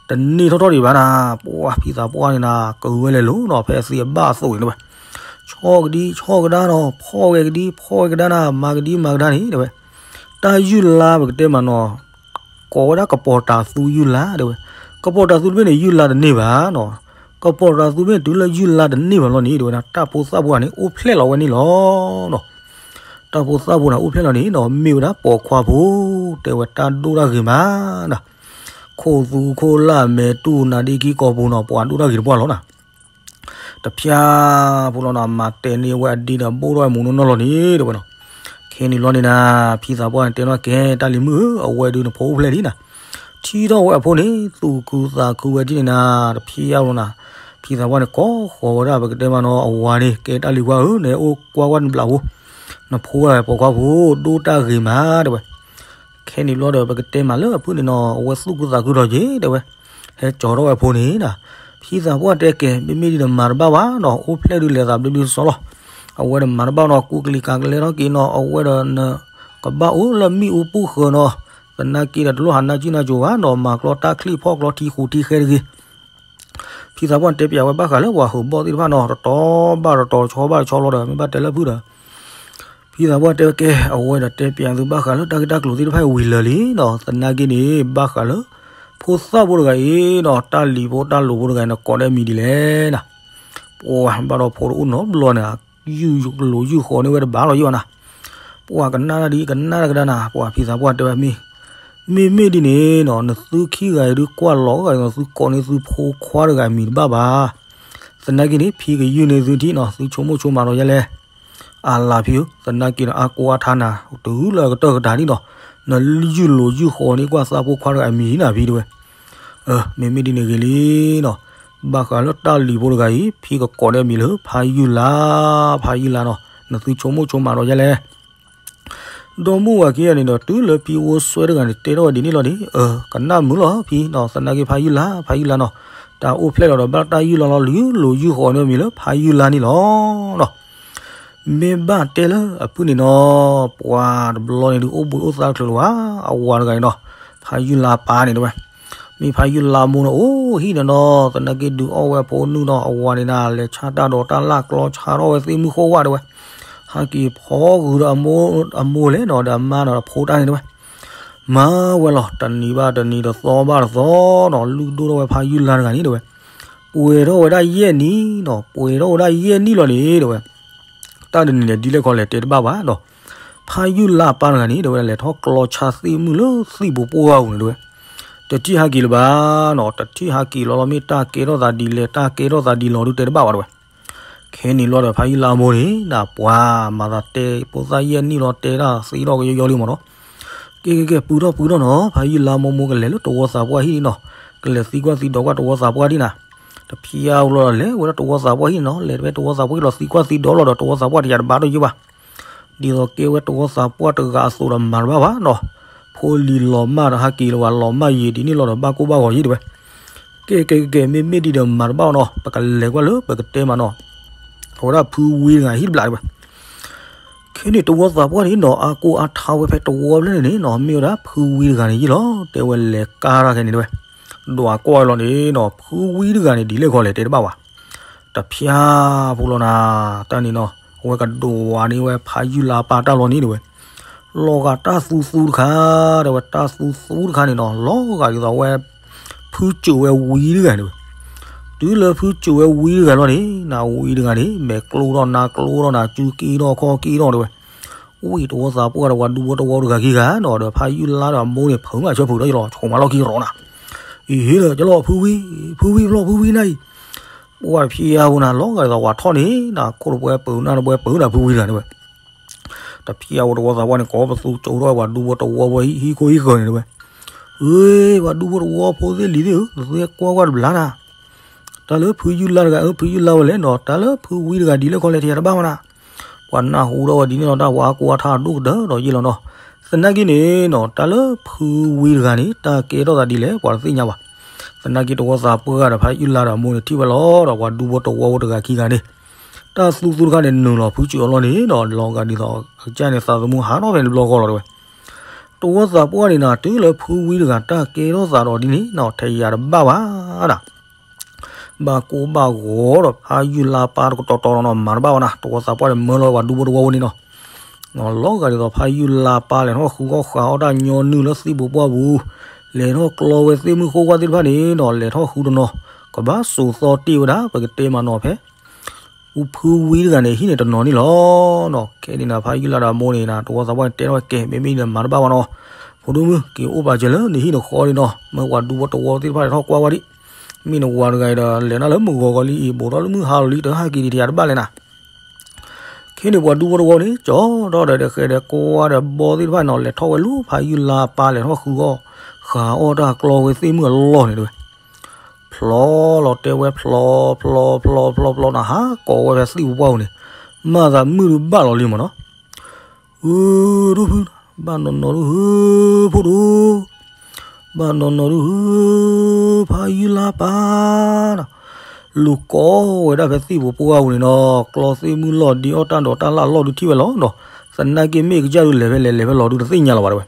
တန့ၢ်ထီၣ်ထီၣ်ဒံးဘၣ်နၤ ပှၤဖံသးပှၢ်န့ၣ်နၤ ကဝဲလဲၤလိၤနီၤ ဖဲအသံအဘၣ်အသိးန့ၣ်တဲဝဲ ဆီၣ်ကဒံဆီၣ်ကဒါနီၤ ဖီၣ်ဝဲကဒံဖီၣ်ဝဲကဒါနၤ မၤကဒံမၤကဒါန့ၣ်တဲဝဲ တၢ်ယုၢ်လါပကတဲမးနီၤ ကိးဝဲဒၣ်ကပီၤတၤသူယုၢ်လါတဲဝဲ ကပီၤတၤသူတဘ့ၣ်န့ၣ် ယုၢ်လါတန့ၢ်ဘၣ်နီၤ ကပီၤတၤသူတဘ့ၣ်န့ၣ် တုၤလၢယုၢ်လါတန့ၢ်ဘၣ်လီၤန့ၣ် တဲဝဲဒၣ် တၢ်ဖိသၣ်ဖိဂၤန့ၣ် အိၣ်ဖျဲၣ်လီၤဝဲန့ၣ်လီၤနီၤ တၢ်ဖိသၣ်ဖိန့ၣ်အိၣ်ဖျဲၣ်လီၤန့ၣ်နီၤ မ့ၢ်ဝဲဒၣ်ပိာ်ခွါဖိ တဲဝဲတၢ်ဒိၣ်တၢ်ဂ့ၤမးနီၤ ခိၣ်သူခိၣ်လၢ်မဲာ်တူၢ်နၤဒ့ခံကိာ်ပူၤနီၤ ပှၤဒိၣ်တၢ်ဂ့ၤတပှၢ်လီၤနၤ တဖျါဖိလီၤနၤ မၤတဲာ်န့ၢ်ဝဲအဒ့ဒီးဘိၣ်ထီၣ်ဝဲမူးနီၢ်နီၢ်လီၤန့ၣ် တဲဝဲနီၤ ခဲန့ၣ်လီၤန့ၣ်နၤ ဖံသးပှၢ်န့ၣ်တဲနီၣ်ကဲ တၢ်လံၤမုၣ်ဧၢ အဝဲဒုးနဖိအိၣ်ဖျဲၣ်လံနၤ ထံၣ်ထီၣ်ဝဲအဖိန့ၣ် သူၣ်ခုသးခုဝဲဒ်န့ၣ်နၤ, တဖံးအါဘၣ်နၤ, ဖံသးပှၢ်န့ၣ်ကိးဃီၤဝဲဒၣ် ပကတဲမးနီၤ အဝၤန့ၣ် ကဲတၢ်လံၤကွၢ်ဧၢ, နအိၣ်ကွၢ်ကွၢ်နဘျးဖိ, နဖိဝဲပိာ်ခွါဖိ ဒိၣ်တၢ်ဂ့ၤမး တဲဝဲ. ခဲန့ၣ်ဘျီဒီး ပကတဲမးလၢအဖုၣ်န့ၣ်နီၤ အဝဲသူၣ်ခုသးခုထီၣ်က့ၤ တဲဝဲ. ဟဲကၠီၤထီၣ်ဝဲအဖိန့ၣ်နၤ, ဖံသးပှၢ်တဲကဲ မ့မ့ၢ်ဒ်ဒီးမၤတဘၣ်ဘၣ်နီၤ, အိၣ်ဖျဲၣ်ဒုးလဲၤသးဘျ့ဘျ့စီစီလီၤ. အဝဲဒီးမၤတဘၣ်နီၤ, ကူးကလံၤကၤကလဲထီၣ်က့ၤနီၤ, အဝဲဒီးန ကဘၣ်အိၣ်လၢမ့ၣ်အူပူၤဃၢၤနီၤ, သနာ်က့ဒီးတလိၣ်ဟးနၢ်ကံၣ်နၢ်ကၠိၤဘၣ်နီၤ, မၤကျီတၢ်ချံၣ်ဖီၣ်ကျီထံဃူထံဃဲတဂ့ၤ. ဖံသးပှၢ်တဲပၠးဝဲဘၣ်ဃးလၢပှၤဟုးဘီၣ်သ့ၣ်တဖၣ်နီၤ, တတီၤဘၣ်တတီၤ တဆီဘၣ်တဆီလီၤဒီး မ့ၢ်ဘၣ်တဲလၢဖုၣ်ဒီး ဖံသးပှၢ်တဲကဲ အဝဲဒီးတဲပၠးသုဘၣ်ဃးလၢတၢ်ဂ့ၢ်တၢ်ကျိၤသ့ၣ်တဖၣ်အံၤဝံၤလၢာ်လံနီၤ, သနာ်က့န့ၣ် ဘၣ်ဃးလၢ ဖိသၣ်ဖိတဂၤအံၤနီၤ, တၢ်လံၤဖိတၢ်လိၤဖိတဂၤအံၤ နကိးဒဲးမံၤဒ်လဲၣ်နၤ. ပှၤဘၣ်ဒီးဖိတအိၣ်နီတဘျီန့ၣ် ယုၢ်လိၤယုၢ်ဃီန့ၢ်ဝဲတဘၣ်လီၤယံၤဘၣ်နၤ. ပှၤကနၣ်တၢ်ဒ်ကနၣ်တကဒါနၤ, ပှၤဖံသးပှၢ်တဲဝဲမ့ၢ် မ့မ့ၢ်ဒ်န့ၣ်နီၤ, နသုခံဂၤအံၤဒုးကွၢ်လီၤဂာ်ဒ်သိး သုကိးန့ၢ်သုဖိခွါတဂၤအမံၤတဘၣ်ဘၣ်. သနာ်က့န့ၣ် ဖံကယုၢ်န့ၢ်သုထံၣ်နီၤ, သုဆိကမိၣ်ဆိကမးဒီးယဲလဲၣ်. အလၤဖံဧၢ, သနာ်က့ဒီးအါကိးအါထါနၤ, တုၤလၢအကတၢၢ်ကတၢၢ်ဒ်နီၤ, နယုၢ်လိၤယုၢ်ဃီန့ၢ်ကွၢ်သးဖိခွါတဂၤအမံၤနၤဖံတဲဝဲ. မ့မ့ၢ်ဒ်န့ၣ်ဂ့ၤလံနီၤ, ဘၣ်ဃးလၢတၢ်လံၤဖိတဂၤအံၤ ဖံကကိးဒဲးမံၤလၢ ဖးယုၢ်လါ, ဖးယုၢ်လါနီၤ, နသုဆိကမိၣ်ဆိကမးဒီးယဲလဲၣ်. ဒီမုၢ်ဝၤခံဂၤန့ၣ်ဒီး တုၤလၢဖံအိၣ်စွဲတဂၤန့ၣ် တဲထီၣ်ဝဲဒ်န့ၣ်လီၤန့ၣ်, ကနၣ်မုာ်လီၤဖံနီၤ, သနာ်က့ဖးယုၢ်လါ ဖးယုၢ်လါနီၤ, တၢ်အိၣ်ဖျဲၣ်လီၤဒီးဘၣ်တၢ်ယုၢ်လါလီၤ, လံၤလိၤယုၢ်ဃီန့ၢ်မံၤလၢဖးယုၢ်လါန့ၣ်လီၤနီၤ. မ့ၢ်ဘၣ်တဲလၢအဖုၣ်န့ၣ်နီၤ, ပှၤတဘျီန့ၣ်ဒုးအိၣ်ဘှံးအိၣ်သါတချုးလၢၤဘၣ်, အဝၤတဂၤန့ၣ်နီၤ, ဖးယုၢ်လါပၢ်န့ၣ်တဲဝဲ. မ့ၢ်ဖးယုၢ်လါမိၢ်န့ၣ် အိၣ်ဟံၣ်န့ၣ်နီၤ, သနာ်က့ဒုးအီၣ်ဝဲဖိနုၢ်နီၤ, အဝၤန့ၣ်နၤ လဲၤဆါတၢ်ဒီးတၢ်လၢ်ကျီဆါထီၣ်ဝဲသ့ၣ်မုၢ်ဃိၣ်ဝၣ်တဲဝဲ. ဟးက့ၤဖီဂုာ်ဒီးအမိၢ်လဲၣ်နီၤ, ဒီးအမါနီၤ, ဒီးဖိတၢ်န့ၣ်တဲဝဲ. မၤဝဲလီၤ, တနံၤဘၣ်တနံၤ တသီဘၣ်တသီနီၤ, လုၢ်ဒိၣ်ထီၣ်ဝဲဖးယုၢ်လါတဂၤန့ၣ်တဲဝဲ. ပှဲၤထီၣ်ဝဲဒၣ်ယဲၢ်နံၣ်နီၤ, ပှဲၤထီၣ်ဝဲဒၣ်ယဲၢ်နံၣ်လီၤန့ၣ်တဲဝဲ. တၢ်တနံၤန့ၣ် ဒ်လဲၣ်ခီလဲၣ်တဲတဘၣ်ဘၣ်ဒီး ဖးယုၢ်လါပၢ်တဂၤန့ၣ်တဲဝဲ လဲၤထီၣ်ကျီဆါသ့ၣ်မုၢ်လၢသံၣ်ပူၤပှၢ်ပူၤန့ၣ်တဲဝဲ. တထံၣ်ဟးက့ၤလၢၤဘၣ်နီၤ, တထံၣ်ဟးက့ၤလီၤလီၤ, မ့ၢ်တၢ်ကဲထီၣ်သးဒ်လဲၣ် တၢ်ကဲထီၣ်သးဒ်လဲၣ်ဒုးတဲတဘၣ်ဘၣ်တဲဝဲ. ခဲန့ၣ်လီၤဒီး ဖးယုၢ်လါမိၢ်န့ၣ် နပှၤမၤသးတဲဖိသၣ်ယဲၢ်နံၣ်လီၤ, တဲတၢ်သ့ထီၣ်ကယီယီလံမးနီၤ. ကဲကဲကဲ ပုၢ်ထီၣ်ပုၢ်ထီၣ်နီၤ, ဖးယုၢ်လါမိၢ်မိၢ်ကလဲၤလၢတဝီသးပှၢ်ဟံၣ်နီၤ, ကလဲၤသံကွၢ်သံဒိးကွၢ်တဝီသးပှၢ်ဒ်နၤ. တဖံးအါဘၣ်လီၤဒီး လဲၤဝဲဒၣ်တဝီသးပှၢ်ဟံၣ်နီၤ, လဲၤဝဲတဝီသးပှၢ်ဟံၣ်လီၤ သံကွၢ်သံဒိးလီၤဒီး တဝီသးပှၢ်တယၤတဘၣ်ဒီးယဘၣ် ဒ်သိးကဲဝဲတဝီသးပှၢ်တဂၤအသိးဒီးမၤတဘၣ်ဘၣ်နီၤ. ဖိလံၤလီၤမၢ်ဒီးဟးက့ၤလၢၤဘၣ်, လီၤမၢ်ယံာ်ဒ်န့ၣ်လီၤဒီး ဘၣ်ကိၢ်ဘၣ်ဂီၤယံာ်တဲဝဲ. ကဲကဲကဲ မ့မ့ၢ်ဒ်ဒီးမၤတဘၣ်နီၤ, ပကလဲၤကွၢ်လၢပကတဲမးနီၤ, အဝဲဒၣ်ဖုဝံတဂၤဟံၣ်တဘျးတဲဝဲ. ခဲန့ၣ်တဝီသးပှၢ်န့ၣ်နီၤ, အါကိၢ်အါထါဝဲဖဲတဝီဖျၢၣ်န့ၣ်န့ၣ်နီၤ, မ့ၢ်ဝဲဒၣ်ဖုဝံတဂၤန့ၣ်ယံာ်လီၤ, တဲဝဲလဲၤကါတၢ်ခဲန့ၣ်တဲဝဲ. ဒွးကွၢ်လီၤန့ၣ်နီၤ, ဖုဝံတဂၤန့ၣ် ဒ်လဲၣ်ခီလဲၣ်တဲတဘၣ်ဘၣ်. တဖျါဖိလီၤနၤ, တၢ်န့ၣ်နီၤ, အဝဲကဒိးဝးန့ၢ်ဝဲဖးယုၢ်လါပၢ်တၢ်လီၤန့ၣ်တဲဝဲ. လီၤဂာ်တၢ်သူသူတခါ, တဲဝဲတၢ်သူသူတခါန့ၣ်နီၤ, လီၤဂာ်ဒ်သိးဝဲ ဖုစိာ်ဝဲဝံတဂၤန့ၣ်တဲဝဲ. တုၤလၢဖုစိာ်ဝဲဝံတဂၤလီၤန့ၣ်, နဝံတဂၤန့ၣ် မဲာ်ကျိထီၣ်နါကျိထီၣ်နၤ, စုက့ထီၣ်ခီၣ်က့ထီၣ်တဲဝဲ. ဝံတဝီသးပှၢ်ဒီးပှၤဒူဖိတဝီတဂၤခံဂၤနီၤ, ဒီးဖးယုၢ်လါဒီးအမိၢ်န့ၣ် ဖုးမးဆၢဖုးဒီးယလီၤ, ဆိးမးလီၢ်ခံရီနၤ. အံၤဟ့လီၤ ကလီၤဖုဝံ, ဖုဝံဖျီၣ်ဖုဝံနၤအံၤ. ပှၤတဖံးအါဖိနၤ, လီၤဂာ်ဒ်သိးဝၤထီၣ်န့ၣ်နၤ, ခိၣ်တပှဲၤပၢၤနၢ်တပှဲၤပၢၤနၤ ဖုဝံတဂၤန့ၣ်ဝဲ. တဖံးအါဖိတဝီသးပှၢ်န့ၣ် ကိးပသူစိာ်ထီၣ်ဝဲပှၤဒူဖိတဝီဖိဟံၣ်ခိၣ်ဟံၣ်ဃၢၤန့ၣ်တဲဝဲ. ဧ့ ပှၤဒူဖိတဝီဖိသ့ၣ်လံၤသ့ၣ်ဧၢ, နသုကွၢ်ကွၢ်တဘျါနၤ. တၢ်လၢဖုယုၢ်လါတဂၤ, အၢ ဖုယုၢ်လါဝဲလဲၣ်နီၤ, တၢ်လၢဖုဝံတဂၤဒ်လဲၣ်ခီလဲၣ် တယၤတဘၣ်မးနၤ. ပှၤနၢ်ဟူထီၣ်ဝဲဒ်န့ၣ်လီၤ, တၢ်ပှၤအါကိၢ်အါထါဒိၣ်ကတၢၢ်ဒီးယ့ၢ်လီၤနီၤ. သနာ်က့န့ၣ်နီၤ, တၢ်လၢဖုဝံတဂၤန့ၣ် တၢ်ကဲထီၣ်သးဒ်လဲၣ် ပှၤတသ့ၣ်ညါဘၣ်. သနာ်က့တဝီသးပှၢ်ဂၤဒီးဖးယုၢ်လါဒီးအမိၢ်န့ၣ် ထံၣ်ဝဲလီၤဒီး ပှၤဒူဖိတဝီဖိတဂၤခံဂၤန့ၣ် တၢ်သူသူတခါန့ၣ် နုာ်လီၤဖုစိာ်အလီၢ်န့ၣ်နီၤ, လီၤဂာ်ဒ်သိးအကစၢ်န့ၣ် သးသမူဟးထီၣ်ဖဲန့ၣ်တဘျီဃီလီၤတဲဝဲ. တဝီသးပှၢ်န့ၣ်နၤ, တုၤလၢဖုဝံတဂၤ တၢ်ကဲထီၣ်သးဒီးဒ်န့ၣ်နီၤ, တယၤတဘၣ်ဘၣ်နၤ. ဘၣ်ကိၢ်ဘၣ်ဂီၤဒီး ဖးယုၢ်လါပၢ်တကတီၤတီၤနီၤနီၤ မၤတဘၣ်ဘၣ်နၤ, တဝီသးပှၢ်န့ၣ် မၢလီၤဝဲပှၤဒူဖိတဝီဖိန့ၣ်နီၤ. လီၤဂာ်ဒ်သိးဖးယုၢ်လါပၢ်လဲၤထီၣ်ဃုအီၣ်ဃးအီၣ်တၢ်ညီနုၢ်လၢသံၣ်ပူၤပှၢ်ပူၤ, လဲၤထီၣ်ကျီဝဲသ့ၣ်မုၢ်ဃိၣ်ဝၣ်သ့ၣ်တဖၣ်န့ၣ်နီၤ, လဲၤထီၣ်ဃုတနီၤ, ကဘၣ်စိာ်သီတ့ၢ်ဝဲဒၣ် ပကတဲမးနီၤဖဲ ဖုဝံတဂၤန့ၣ် ဟံၣ်န့ၣ်တနီၤန့ၣ်လီၤနီၤ. ခဲန့ၣ်နၤဖးယုၢ်လါဒီးအမိၢ်န့ၣ်နၤ, တဝီသးပှၢ်န့ၣ် တဲထီၣ်ဝဲကဲ မ့မ့ၢ်ဒ်န့ၣ်မၤတဘၣ်ဘၣ်နီၤ. ဖိဒိၣ်မုၣ် က့ၤအိၣ်ပာ်စၢၤလၢနဟံၣ်နဃီန့ၣ်နီၤ, မၢပှၤဒူဖိတဝီသ့ၣ်တဖၣ်လဲၤထီၣ်ကွၢ်ဝဲဒံး. မ့ၢ်နဝၤတဂၤအံၤဒီး လဲၤနၤလၢမုၢ်ဂီၤဂီၤလံအံၤ ဘူးထီၣ်လၢမုၢ်ဟါလီၤလံ တဟဲက့ၤဒံး တယၤတဘၣ်လဲၣ်နၤ. ခဲန့ၣ်ပှၤဒူဖိတဝီန့ၣ် ကၠီထီၣ်ဒီး ဒီးဃဲၤဒီးကွၢ်ဒီးဘီသ့ၣ်တဖၣ်နီၤ, လဲၤထီၣ်ဝဲလူၤဖးယုၢ်လါပၢ် လဲၤထီၣ်ဃုအီၣ် ဃးအီၣ်တၢ်ကျီဝဲသ့ၣ်မုၣ်အလီၢ်န့ၣ်တဲဝဲ, ဖျီလီၤတဲဝဲဖျီ, ဖျီဖျီဖျီဖျီန့ၣ် ဟးကိးဝဲဖဲသ့ၣ်ပူၤပှၢ်ပူၤန့ၣ်, မၤသးမုၢ်ဒုးဘၣ်လီၤလံမ့ၢ်နီၤ, ဧၢ ဒိၣ်ဖု, ဘၣ်နီၢ်နီၢ်ဒုးဧၢ ဖိဒိၣ်, ဘၣ်နီၢ်နီၢ်ဒုးဧၢ ဖးယုၢ်လါပၢ်နီၤ, လူၤကိးဝဲဒၣ်ဖဲသ့ၣ်ပူၤပှၢ်ပူၤန့ၣ်နီၤ, ကျီသ့ၣ်မုၣ်လီၢ်ဒ်အီၣ်တၢ်ဒိးတၢ်လၢ်လီၢ်ဒုးထံၣ်ဝဲလီၤနီၤ, သနာ်က့မ့ၢ်ကစၢ်ဒုးလဲၤဖဲလဲၤလဲၤဖဲလီၤဒုးတသ့ၣ်ညါလီၤဘၣ်တဲဝဲ,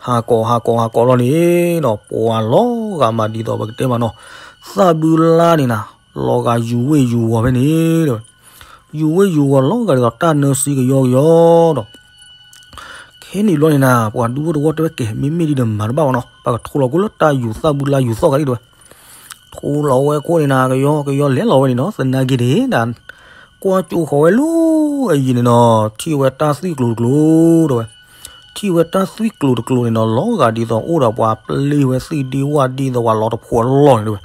ဟးကိးဟးကိးဟးကိးလီၤန့ၣ်နီၤ, ပှၤလီၤဂာ်မးဒ်သိးပကတဲမးနီၤ, သၣ်ဘုလါန့ၣ်နၤ, လီၤဂာ်ယူၤဝ့ၢ်ယူၤဝီၤဖဲန့ၣ်တဲဝဲ, ယူၤဝ့ၢ်ယူၤဝီၤလီၤဂာ်ဒ်သိးတၢ်နၢၤစံကယီကယီနီၤ, ခဲန့ၣ်ဘျီန့ၣ်နၤ ပှၤဒူဖိတဝီတဲဝဲကဲ မ့မ့ၢ်ဒ်ဒီးမၤတဘၣ်ဘၣ်နီၤ, ပကထိးလီၤကိၣ်လၢတၢ်ယူၤသၣ်ဘုလါယူၤသီၣ်ဂၤဒ်တဲဝဲ, ထိးလီၤဝဲခိၣ်န့ၣ်နၤ ကယီကယီလဲၤလီၤဝဲန့ၣ်နီၤ, သနာ်က့န့ၣ်နၤ, ကွၢ်ကၠိဃီၤဝဲလၢအယံၤန့ၣ်နီၤ, ထံၣ်ဝဲတၢ်သွံၣ်ကျိၤတကျိၤတဲဝဲ, ထံၣ်ဝဲတၢ်သွံၣ်ကျိၤတကျိၤန့ၣ်နီၤ, လီၤဂာ်ဒ်သိးအိၣ်ဒီးပှၤပျ့ၤဝဲသ့ၣ်ဒ့ဝၣ်ဒ်သိးပှၤလီၤတဖိးအလီၢ်န့ၣ်တဲဝဲ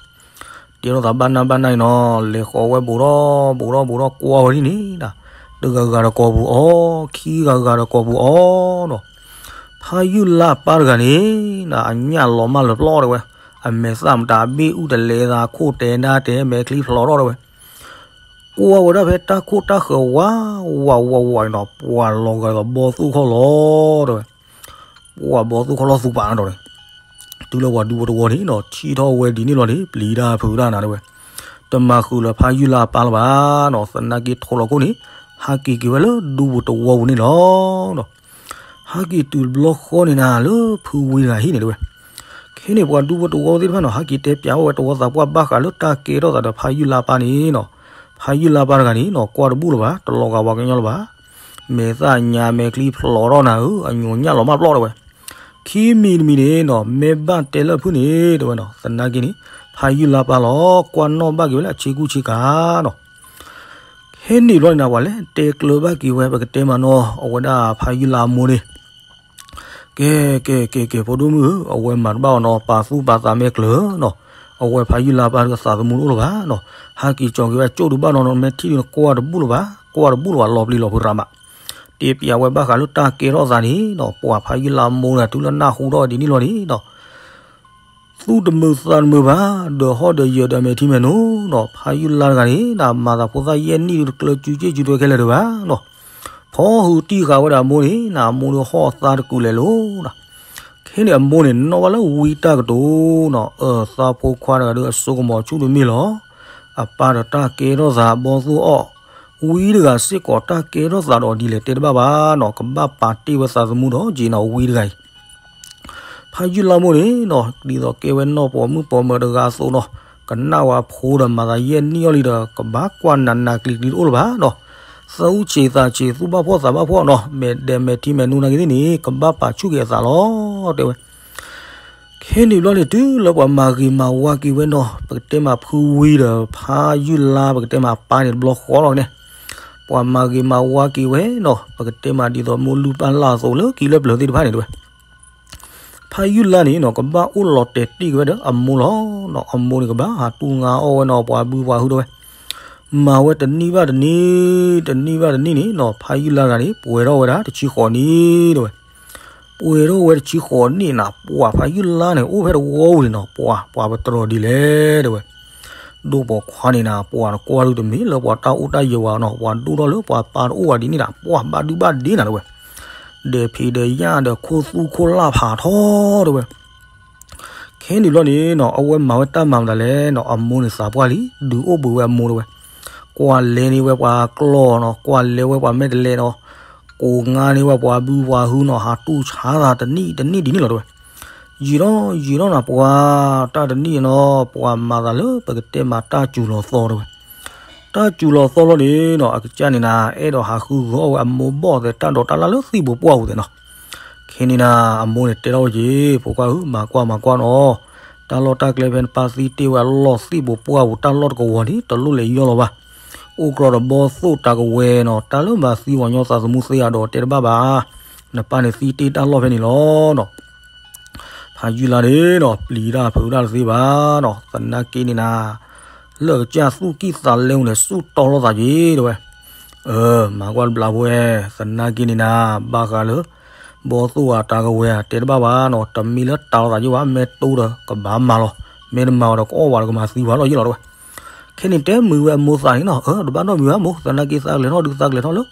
တဲထီၣ်သးဘၣ်နၢ်ဘၣ်နၢ်န့ၣ်နီၤ, လဲၤဃီၤဝဲဘူးထီၣ်ဘူးထီၣ်ဘူးထီၣ်ကွၢ်ဝဲဒ်န့ၣ်နၤ, တဂၤဂၤတကိာ်ပူၤအီၤ, ခံဂၤဂၤတကိာ်ပူၤအီၤနီၤ, ဖးယုၢ်လါပၢ်တဂၤန့ၣ်နၤ အညၣ်လီၤမၢ်လၢပျီတဲဝဲ, အမဲာ်သၣ်မတၤအဘ့ၣ်အူၣ်တလဲသး ခိၣ်တဲဒၣ်တဲ မဲာ်ချံဖျိးထီၣ်တဲဝဲ, ကွၢ်ဝဲဒၣ်ဖဲတၢ်ခိၣ်တၢ်ဃၢၤဝးဝးဝးဝးန့ၣ်နီၤ, ပှၤလီၤဂာ်ဒ်သိးဘီသိၣ်ခီၣ်လီၤတဲဝဲ ပှၤဘီသိၣ်ခီၣ်လီၤသူပာ်နၤဒီးန့ၣ်, တုၤလၢပှၤဒူဖိတဝီန့ၣ်နီၤ, ထံၣ်ထီၣ်ဝဲဒ်န့ၣ်လီၤန့ၣ် ပျံၤတၢ်ဖုးတၢ်နၤတဲဝဲ, တမၤဃုာ်လၢဖးယုၢ်လါပၢ်လၢၤဘၣ်နီၤ, သနာ်က့ထိးလီၤခိၣ်န့ၣ် ဟးက့ၤက့ၤဝဲလၢဒူပူၤတဝီပူၤန့ၣ်လီၤ. ဟးက့ၤတုၤတဘျီဃီန့ၣ်နၤ လၢဖုဝံတဂၤဟံၣ်န့ၣ်တဲဝဲ, ခဲန့ၣ်ပှၤဒူဖိတဝီသ့ၣ်တဖၣ်နီၤ ဟးက့ၤတဲပျးဝဲတဝီသးပှၢ်ဘၣ်ဃးလၢတၢ်ကဲထီၣ်သးဒီးဖးယုၢ်လါပၢ်န့ၣ်နီၤ, ဖးယုၢ်လါပၢ်တဂၤန့ၣ်နီၤ ကွၢ်တဘူၣ်လၢၤဘၣ်, တလီၤဂာ်ပှၤကညီလၢၤဘၣ်, မဲာ်သၣ်ညါမဲာ်ချံဖျိးထီၣ်နၤဧၢ, အညိးညၣ်လီၤမၢ်ပျီတဲဝဲ, ခံမံၤတမံၤန့ၣ်နီၤ မ့ၢ်ဘၣ်တဲလၢဖုၣ်န့ၣ်တဲဝဲနီၤ, သနာ်က့န့ၣ် ဖးယုၢ်လါပၢ်လီၤ ကွၢ်နီၣ်ဘၣ်က့ၤဝဲလၢအဆ့ကူဆ့ကၤနီၤ. ခဲန့ၣ်ဘျီန့ၣ်နၤ ပှၤလဲၤတဲကျၢၤဘၣ်က့ၤဝဲ ပကတဲမးနီၤ အဝဲဒၣ်ဖးယုၢ်လါအမိၢ်န့ၣ် ကဲ ကဲ ကဲ ကဲ ဖိဒိၣ်မုၣ်ဧၢ, အဝဲမၤတဘၣ်အီၤနီၤ, ပာ်သူၣ်ပာ်သးမဲာ်ကျၢၤနီၤ, အဝဲဖးယုၢ်လါပၢ်ဒုးအသးသမူတအိၣ်လၢၤဘၣ်နီၤ, ဟးက့ၤကၠီၤက့ၤဝဲအကၠိၣ်ဒုးဘၣ်နီၤနီၤ, မ့ၢ်ထံၣ်ဒုးနကွၢ်တဘူၣ်လၢၤဘၣ်, ကွၢ်တဘူၣ်လၢၤဘၣ် လီၤပျံၤလီၤဖုးရၤမး, တဲပျးဝဲဘၣ်ဃးလၢတၢ်ကဲထီၣ်သးန့ၣ်နီၤ, ပှၤဖးယုၢ်လါအမိၢ်န့ၣ် တုၤလၢနၢ်ဟူထီၣ်ဒ်န့ၣ်လီၤန့ၣ်နီၤ သူၣ်တမုာ်သးတမုာ်ဘၣ်, ဒီးဟီၣ်ဒီးယၢၤဒီးမဲာ်ထံမဲာ်နိနီၤ, ဖးယုၢ်လါတဂၤန့ၣ် နမၤသးဖိသၣ်ယဲၢ်နံၣ်ဒုးတကျၢၤစုစ့ၣ်စုထွဲခဲလၢာ်ဒံးဘၣ်နီၤ, ဖီဟူးတံၢ်ဃာ်ဝဲဒၣ်အမိၢ်န့ၣ် နအမိၢ်ဒုးဟီၣ်သါတကုာ်လဲၤလိၤနီၤ, ခဲန့ၣ်အမိၢ်န့ၣ် နီၣ်ဘၣ်လၢဝံတၢ်ကတိၤနီၤ, အၢ သးဖိခွါတဂၤဒုးအစိကမီၤဆူၣ်တမ့ၢ်လီၤ, အပၢ်ဒီးတၢ်ကဲထီၣ်သးအဘီသိၣ်အီၣ်, ဝံတဂၤစ့ၢ်ကီးတၢ်ကဲထီၣ်သးဒီးဒ်လဲၣ်တဲတဘၣ်ဘၣ်နီၤ, ကဘၣ်ပာ်တ့ၢ်ဝဲသးသမူဒီးက့ၤနီၤ ဝံတဂၤအံၤ ဖးယုၢ်လါမိၢ်န့ၣ်နီၤ, ဒ်သိးကဲဝဲနီၢ်ပိာ်မုၣ်ပိာ်မၢၤတဂၤအသိးနီၤ, ကနၣ်ဝဲအဖိဒီးမၤသးယဲၢ်နံၣ်အီၤလံဒီး ကဘၣ်ကွၢ်နးနးကျံၤကျံၤတအိၣ်လၢၤဘၣ်နီၤ, သူၣ်ဆံးသးဆံး သူၣ်ဘၣ်ဖှီၣ်သးဘၣ်ဖှီၣ်နီၤ, မဲာ်ဒဲးမဲာ်ထံမဲာ်နိနာ်က့သ့ၣ်န့ၣ် ကဘၣ်ပာ်ဆူၣ်က့ၤအသးလီၤ တဲဝဲ ခဲန့ၣ်ဘျီန့ၣ် တုၤလၢပှၤမၤဂ့ၤမၤဝါက့ၤဝဲနီၤ, ပကတဲမးဖုဝံဒီးဖးယုၢ်လါ ပကတဲမးပၢ်န့ၣ်တဘျီဃီလီၤန့ၣ်, ပှၤမၤဂ့ၤမၤဝါက့ၤဝဲနီၤ, ပကတဲမးဒ်သိးမိၢ်လုၢ်ပၢ်လၢ်အသိးလၢခံလၢပျၢၤသ့ၣ်တဖၣ်န့ၣ်တဲဝဲ ဖးယုၢ်လါန့ၣ်နီၤ ကဘၣ်အိၣ်လီၤတဲာ်တံၢ်က့ၤဝဲဒီးအမိၢ်လီၤနီၤ, အမိၢ်န့ၣ်ကဘၣ်ဟးတူၢ်ငါအီၣ်ဝဲနီၤ ပှၤဘုပှၤဟုတဲဝဲ, မၤဝဲတနံၣ်ဘၣ်တနံၣ်, တနံၣ်ဘၣ်တနံၣ်န့ၣ်နီၤ, ဖးယုၢ်လါတဂၤန့ၣ် ပှဲၤထီၣ်ဝဲဒၣ်တဆံဃိးနံၣ်တဲဝဲ ပှဲၤထီၣ်ဝဲတဆံဃိးနံၣ်နၤ, ပှၤဖးယုၢ်လါန့ၣ် အိၣ်ဖဲတဝီပူၤန့ၣ်နီၤ, ပှၤ ပှၤပတြီၤဒ်လဲၣ်တဲဝဲ, ဒိၣ်ပိာ်ခွါန့ၣ်နၤ, ပှၤတကွၢ်ဒုတမ့ၢ်လၢပှၤတၢ်အိၣ်တၢ်ယၢၤဝဲနီၤ, ပှၤဒိၣ်ထီၣ်လၢပှၤပၢ်တအိၣ်ဝဲဒ်န့ၣ်နၤ, ပှၤဘၣ်ဒုဘၣ်ဒ့နၤတဲဝဲ, ဒီးဖံးဒီးညၣ်ဒီးခိၣ်သူခိၣ်လၢ်ဖးထီတဲဝဲ ခဲန့ၣ်ဘျီန့ၣ်နီၤ, အဝဲမၤဝဲတၢ်မၤမတၤလဲၣ်နီၤ, အမိၢ်န့ၣ်သးပှၢ်လံ, ဒုးအိၣ်ဘှံးဝဲအမိၢ်တဲဝဲ, ကွၢ်လဲန့ၢ်ဝဲပှၤကျီၢ်နီၤ, ကွၢ်လဲဝဲပှၤမဲာ်တဲးလဲးနီၤ, ကိးငါန့ၢ်ဝဲပှၤဘုပှၤဟုနီၤ, ဟးတူၢ်ဆါသးတနံၣ်တနံၣ်ဒ်န့ၣ်လီၤတဲဝဲ, ယံာ်ထီၣ်ယံာ်ထီၣ်နၤ ပှၤတၢ်တနံၣ်နီၤ, ပှၤမၤသးလၢပကတဲမးတၢ်စူၤလီၤသီတဲဝဲ တၢ်စူၤလီၤသီလီၤန့ၣ်နီၤ, အကစၢ်န့ၣ်နၤ, အဲၣ်ဒိးဟးဃုဂီၤအီၣ်ဝဲအမိၢ်ဘီၣ်သဲးတၢ်ဒိးတၢ်လၢ်လၢသံၣ်ဘိးပှၢ်ပူၤသဲးနီၤ. ခဲန့ၣ်နၤ, အမိၢ်န့ၣ်တဲထီၣ်ဝဲက့ၤ, ဖိခွါဧၢ, မၤကွၢ်မၤကွၢ်နီၤ, တၢ်လီၢ်တၢ်ကျဲဖဲနပၢ်သံတ့ၢ်ဝဲအလီၢ်သံၣ်ဘိးပှၢ်ပူၤ တၢ်လီၢ်တကဝီၤန့ၣ် တလိၣ်လဲၤယီၢ်လီၤဘၣ်. အိၣ်ကြီဒီးဘီၣ်သိၣ်တၢ်ကဝဲၤနီၤ, တၢ်လၢမၤသံပှၤကညီသးသမူသ့အဒိးတဲတဘၣ်ဘၣ်, နပၢ်န့ၣ်သံတ့ၢ်တၢ်လီၢ်ဖဲန့ၣ်လီၤနီၤ. ဖးယုၢ်လါန့ၣ်နီၤ, ပျံၤတၢ်ဖုးတၢ်တသ့ဘၣ်နီၤ, သနာ်က့န့ၣ်နၤ, လၢအကစၢ်သူၣ်ကံၢ်သးလဲပူၤန့ၣ် ဆူၣ်တီလိာ်သးက့ၤတဲဝဲ. အၢ, မၤကွၢ်တဘျီဖိဝဲ, သနာ်က့န့ၣ်နၤ, ဘၣ်ဃးလၢ ဘီသိၣ်ဧၢ တၢ်ကဝဲၤဧၢ တဲတဘၣ်ဘၣ်နီၤ, တမ့ၢ်လၢတၢ်လီၤသးယိၣ်ဘၣ်, မ့ၢ်တိဒီးကဘၣ်မၤလီၤ, မ့ၢ်တမၤဝဲဒီးကအီၣ်ဝဲဒီးကမၤသံဝဲလီၤယ့ၢ်လီၤတဲဝဲ. ခဲန့ၣ်တဲမုာ်ဝဲအမိၢ်သးန့ၣ်နီၤ, အၢ တဘၣ်နီတမံၤဘၣ်မိၢ်, သနာ်က့သးကလဲၤထီၣ်ဒုးသးကလဲၤထီၣ်လၢ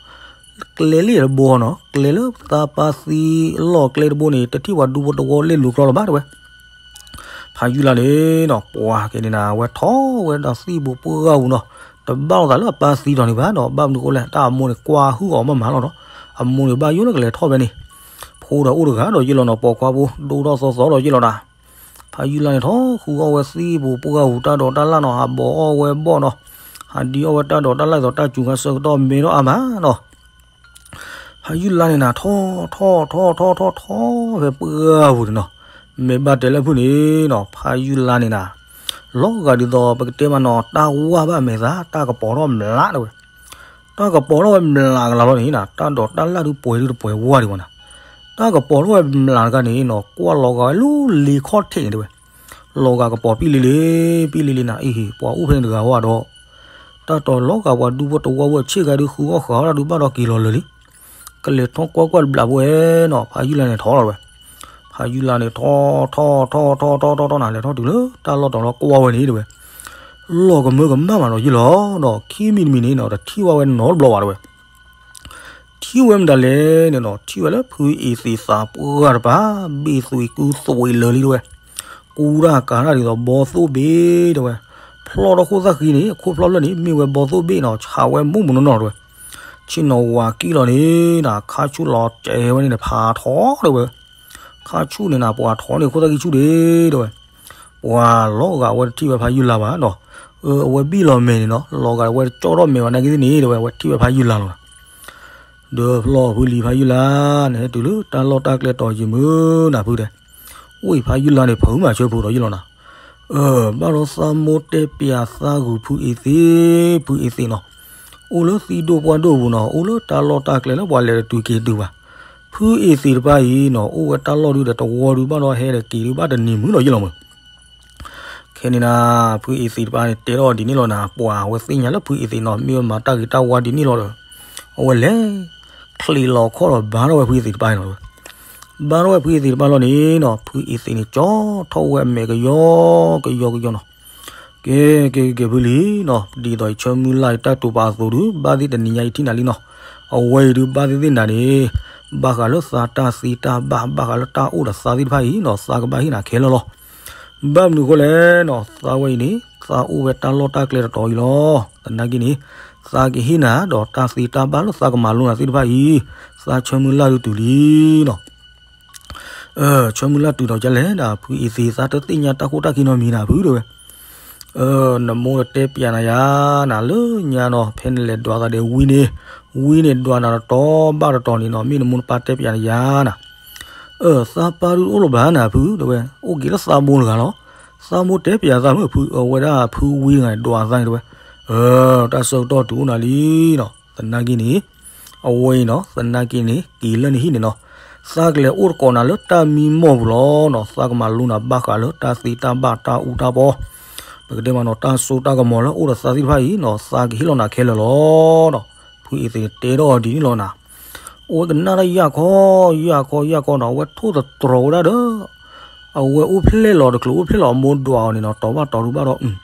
ကျဲလ့ၣ်တဘိနီၤ, ကျဲလၢသးပၢ်သံလီၢ်ကျဲတဘိန့ၣ် တထံၣ်ပှၤဒူဖိတဝီလ့ၣ်လိၤကျီလီၤဘၣ်တဲဝဲ. ဖးယုၢ်လါန့ၣ်နီၤ ပှၤက့ၤန့ၣ်နၤ အဝဲထီၣ်ဝဲဒၣ်သံၣ်ဘိပှၢ်ဂၤပူၤနီၤ, တဘၣ်လိာ်သးလၢအပၢ်သံတီၤန့ၣ်ဘၣ်နီၤ, ဘၣ်မနုၤဃိလဲၣ် တၢ်အမိၢ်န့ၣ်ကွၢ်ဟုၣ်အီၤမးမးလီၤနီၤ, အမိၢ်န့ၣ်ဘၣ်ယိၣ်လၢကလဲၤထီၣ်ဖဲန့ၣ်, ဖိဒီးအိၣ်တဂၤဒီးယ့ၢ်လီၤနီၤ, ပိာ်ခွါဖိဒိၣ်ထီၣ်သီသီဒီးယ့ၢ်လီၤနီၤ. ဖးယုၢ်လါန့ၣ်ထီၣ်ဃုအီၣ်ဝဲသံၣ်ဘိပှၢ်ဂၤပူၤ တၢ်ဒိးတၢ်လၣ်နီၤ, ဟးဘီအီၣ်ဝဲဘီၣ်နီၤ, ဟးဒံအီၣ်ဝဲတၢ်ဒိးတၢ်လၣ်သိးတၢ်စူၤခါဆၢကတီၢ်မ့ၢ်ထီၣ်အါမးနီၤ. ဖးယုၢ်လါန့ၣ်နၤ ထီၣ်ထီၣ်ထီၣ်ထီၣ်ထီၣ်ထီၣ်ဖဲပှၢ်ဂၤပူၤန့ၣ်နီၤ, မ့ၢ်ဘၣ်တဲလၢဖုၣ်န့ၣ်နီၤ, ဖးယုၢ်လါန့ၣ်နၤ, လီၤဂာ်ဒ်သိးပကတဲမးနီၤ တၢ်ဝၢ်ဘၣ်အမဲာ်သၣ် တၢ်ကပီၤထီၣ်မျးတဲဝဲ, တၢ်ကပီၤထီၣ်ဝဲမျးကလၤလီၤန့ၣ်နၤ, တၢ်ဒိးတၢ်လၣ်ဒုးပှဲၤဒုးတပှဲၤဝါဒံးဘၣ်နၤ, တၢ်ကပီၤထီၣ်ဝဲမျးတခါန့ၣ်နီၤ ကွၢ်လီၤဂာ်ဝဲလၢလ့ခီၣ်ထံးန့ၣ်တဲဝဲ, လီၤဂာ်ကပီၤပံၣ်လံလံ ပံၣ်လံလံနၤ အံၤ ပှၤအိၣ်ဖဲန့ၣ်တဂၤဝဲဒီး တၢ်တီၤလီၤဂာ်ပှၤဒူဖိတဝီဖိဆ့ၣ်ဂၤဒုးဃုအီၣ်ဃာ်အီၣ်တၢ်ဒုးဘၣ်ဒီးက့ၤလီၤလၢာ်လံ, ကလဲၤထီၣ်ကွၢ်ကွၢ်တဘျီဖိဝဲနီၤ ဖးယုၢ်လါန့ၣ်ထီၣ်လီၤဝဲ, ဖးယုၢ်လါန့ၣ်ထီၣ်ထီၣ်ထီၣ်ထီၣ်ထီၣ်ထီၣ်ထီၣ်ထီၣ်နၤ လဲၤထီၣ်တုၤလၢတၢ်လီၢ်တီၤလီၤကွၢ်ဝဲန့ၣ်တဲဝဲ, လီၤကမၢကမၣ်မးနီၤယ့ၢ်လီၤနီၤ, ခံမံၤတမံၤန့ၣ်နီၤ တထံၣ်ဝဲနီတဘျီဘၣ်တဲဝဲ ထံၣ်ဝဲမတၤလဲၣ်န့ၣ်နီၤ, ထံၣ်ဝဲလၢဖုအ့သ့းသးပှၢ်တပၤ ဘ့ၣ်သွံးကူသွံးလၢာ်လံတဲဝဲ, ကူတၢ်ကၤတၢ်ဒ်သိးဘီသိၣ်ဘ့ၣ်တဲဝဲ, ဖျီၣ်ထီၣ်ခိၣ်သၣ်ဃံန့ၣ် အခိၣ်ဖျီၣ်လၢာ်န့ၣ် မ့ၢ်ဝဲဘီသိၣ်ဘ့ၣ်နီၤ ဆးဝဲမူးမူးနီၢ်နီၢ်တဲဝဲ, ဆ့ၣ်နီၤဝၤကံၣ်လီၤန့ၣ်နၤ ခါဆူၣ်လီၤတဲာ်ဝဲန့ၣ်နၤ ဖးထီတဲဝဲ ခါဆူၣ်န့ၣ်နၤ ပှၤထီန့ၣ် ခိၣ်သၣ်ဃံဆူၣ်ဒ့တဲဝဲ, ပှၤလီၤဂာ်ဝဲတထံၣ်ဝဲဖးယုၢ်လါဘၣ်နီၤ, အဝဲဘံၣ်လီၤမဲာ်န့ၣ်နီၤ လီၤဂာ်ဝဲတကၠီၣ်ထီၣ်မဲာ်ဘၣ်နာ်က့သ့ၣ်န့ၣ်တဲဝဲ အဝဲထံၣ်ဝဲဖးယုၢ်လါလီၤ, ဒီးဖျီၣ်ဖုလံၤဖးယုၢ်လါ နဟဲတုၤလၢတၢ်လီၢ်တၢ်ကျဲတီၤယံၤမုၢ်နၤဖုတဲ, အိၣ်အံၤဖးယုၢ်လါန့ၣ် ဖုမၤဆၢဖုဒီးယ့ၢ်လီၤနၤ အၢ ဘၣ်ဒီးသးမိၢ်တဲပၠးသးဂုာ်ဖုအ့သ့း, ဖုအ့သ့းနီၤ, အိၣ်လၢသံဒိၣ်ပှၢ်ဒိၣ်ပူၤနီၤ, အိၣ်လၢတၢ်လီၢ်တၢ်ကျဲလၢပှၤလဲၤတတုၤက့ၤတုၤဘၣ်, ဖုအ့သ့းတဖၣ်အံၤနီၤ အိၣ်ဝဲတၢ်လီၢ်ဒုးဒီးတဝီဒုးဘၣ်ဒီးဟဲဒီးက့ၤဒုးဘၣ်တနံၤမုၢ်လီၤယ့ၢ်လီၤမုၢ် ခဲန့ၣ်နၤ ဖုအ့သ့းတဖၣ်န့ၣ် တဲထီၣ်ဒ်န့ၣ်လီၤနၤ, ပှၤဝဲသ့ၣ်ညါလၢဖုအ့သ့းနီၤ မ့ၢ်ဝဲမၤတၢ်ဂ့ၤတၢ်ဝါဒ်န့ၣ်လီၤဒီး အဝဲလဲၤ ချံးလီၤခီၣ်ဒီးဘါထီၣ်ဝဲဖုအ့သ့းတဖၣ်န့ၣ်လီၤ. ဘါထီၣ်ဝဲဖုအ့သ့းတဖၣ်လီၤန့ၣ်နီၤ ဖုအ့သ့းန့ၣ် ကၠီထီၣ်ဝဲအမဲာ်ကယီကယီကယီနီၤ. ကဲ ကဲ ကဲ ဖုလံၤနီၤ ဒ်သိးယဆၢမုၢ်လၢ်ယတၢ်တိာ်ပာ်အသိးဒုး ဘၣ်သ့ၣ်တနံၤညါယထံၣ်နၤလံနီၤ. အဝဲအံၤဒုးဘၣ်သ့ၣ်သ့ၣ်နၤန့ၣ် ဘၣ်ဃးလၢသးတၢ်သ့တၢ်ဘၣ် ဘၣ်ဃးလၢတၢ်အိၣ်ဒီးသးသ့ၣ်တဖၣ်အံၤနီၤ သးကဘၣ်ဟ့ၣ်နၤခဲလၢာ်လီၤ. ဘၣ်မနုၤအဃိလဲၣ်နီၤ သးဝဲအံၤန့ၣ် သးအိၣ်ဝဲတၢ်လီၢ်တၢ်ကျဲတတီၤအံၤလီၤ. သနာ်က့န့ၣ် သးကဟ့ၣ်နၤဒီးတၢ်သ့တၢ်ဘၣ်လၢသးကမၤလိနၤသ့ၣ်တဖၣ်အံၤ သးဆၢမုၢ်လၢ်ဒုးတုၤလံနီၤ. ဆၢမုၢ်လၢ်တုၤဒီးကလဲၣ်ဒၣ် ဖုအ့သ့း သးတသ့ၣ်ညါတၢ်ခိၣ်တၢ်ခံနီတမံၤနၤဖုတဲဝဲ. နမိၢ်တဲပၠးနၤယၤနၤ လၢညါနီၤ ဖဲနလဲၤဒွးသးဒီးဝံန့ၣ် ဝံန့ၣ်ဒွးနၤတတီၤဘၣ်တတီၤန့ၣ်နီၤ မ့ၢ်နမိၢ်နပၢ်တဲပၠးနၤယၤနၤ. သးပၢ်ဒုးတအိၣ်လၢၤဘၣ်နၤဖုတဲဝဲ အိၣ်က့ၤလၢသးဘိတဂၤလီၤ. သးမိၢ်တဲပၠးသးမုၢ်ဖု အဝဲဒၣ်ဖုဝံတဂၤန့ၣ် ဒွးသးန့ၣ်တဲဝဲ. တၢ်ဆၢကတီၢ်တုၤအိၣ်နၤလံနီၤ သနာ်က့န့ၣ် အဝဲအံၤနီၤ သနာ်က့န့ၣ် က့ၤလၢနဟံၣ်န့ၣ်နီၤ သးကလဲၤအိၣ်သကိးနၤလၢတၢ်မံမီၢ်ပူၤလီၤနီၤ. သးကမၤလိနၤဘၣ်ဃးလၢတၢ်သ့တၢ်ဘၣ်တၢ်အူတၢ်ပီ ပကတဲမးနီၤ တၢ်စိတၢ်ကမီၤလၢအိၣ်ဒီးသးသ့ၣ်တဖၣ်အံၤနီၤ သးကဟ့ၣ်လီၤနၤခဲလၢာ်လီၤနီၤ. ဖုအ့သ့းန့ၣ်တဲထီၣ်အီၤဒ်န့ၣ်လီၤနၤ. အဝဲကနၣ်တၢ်ယၢ်ခီ ယၢ်ခီ ယၢ်ခီနီၤ အဝဲထိၣ်သတြီၤဝဲဒၣ်ဒီး အဝဲအိၣ်ဖျဲၣ်လီၤတချုးအိၣ်ဖျဲၣ်လီၤ အမိၢ်ဒွးအီၤန့ၣ်နီၤ တီၤဘၣ်တီၤဒုးဘၣ်ဒီး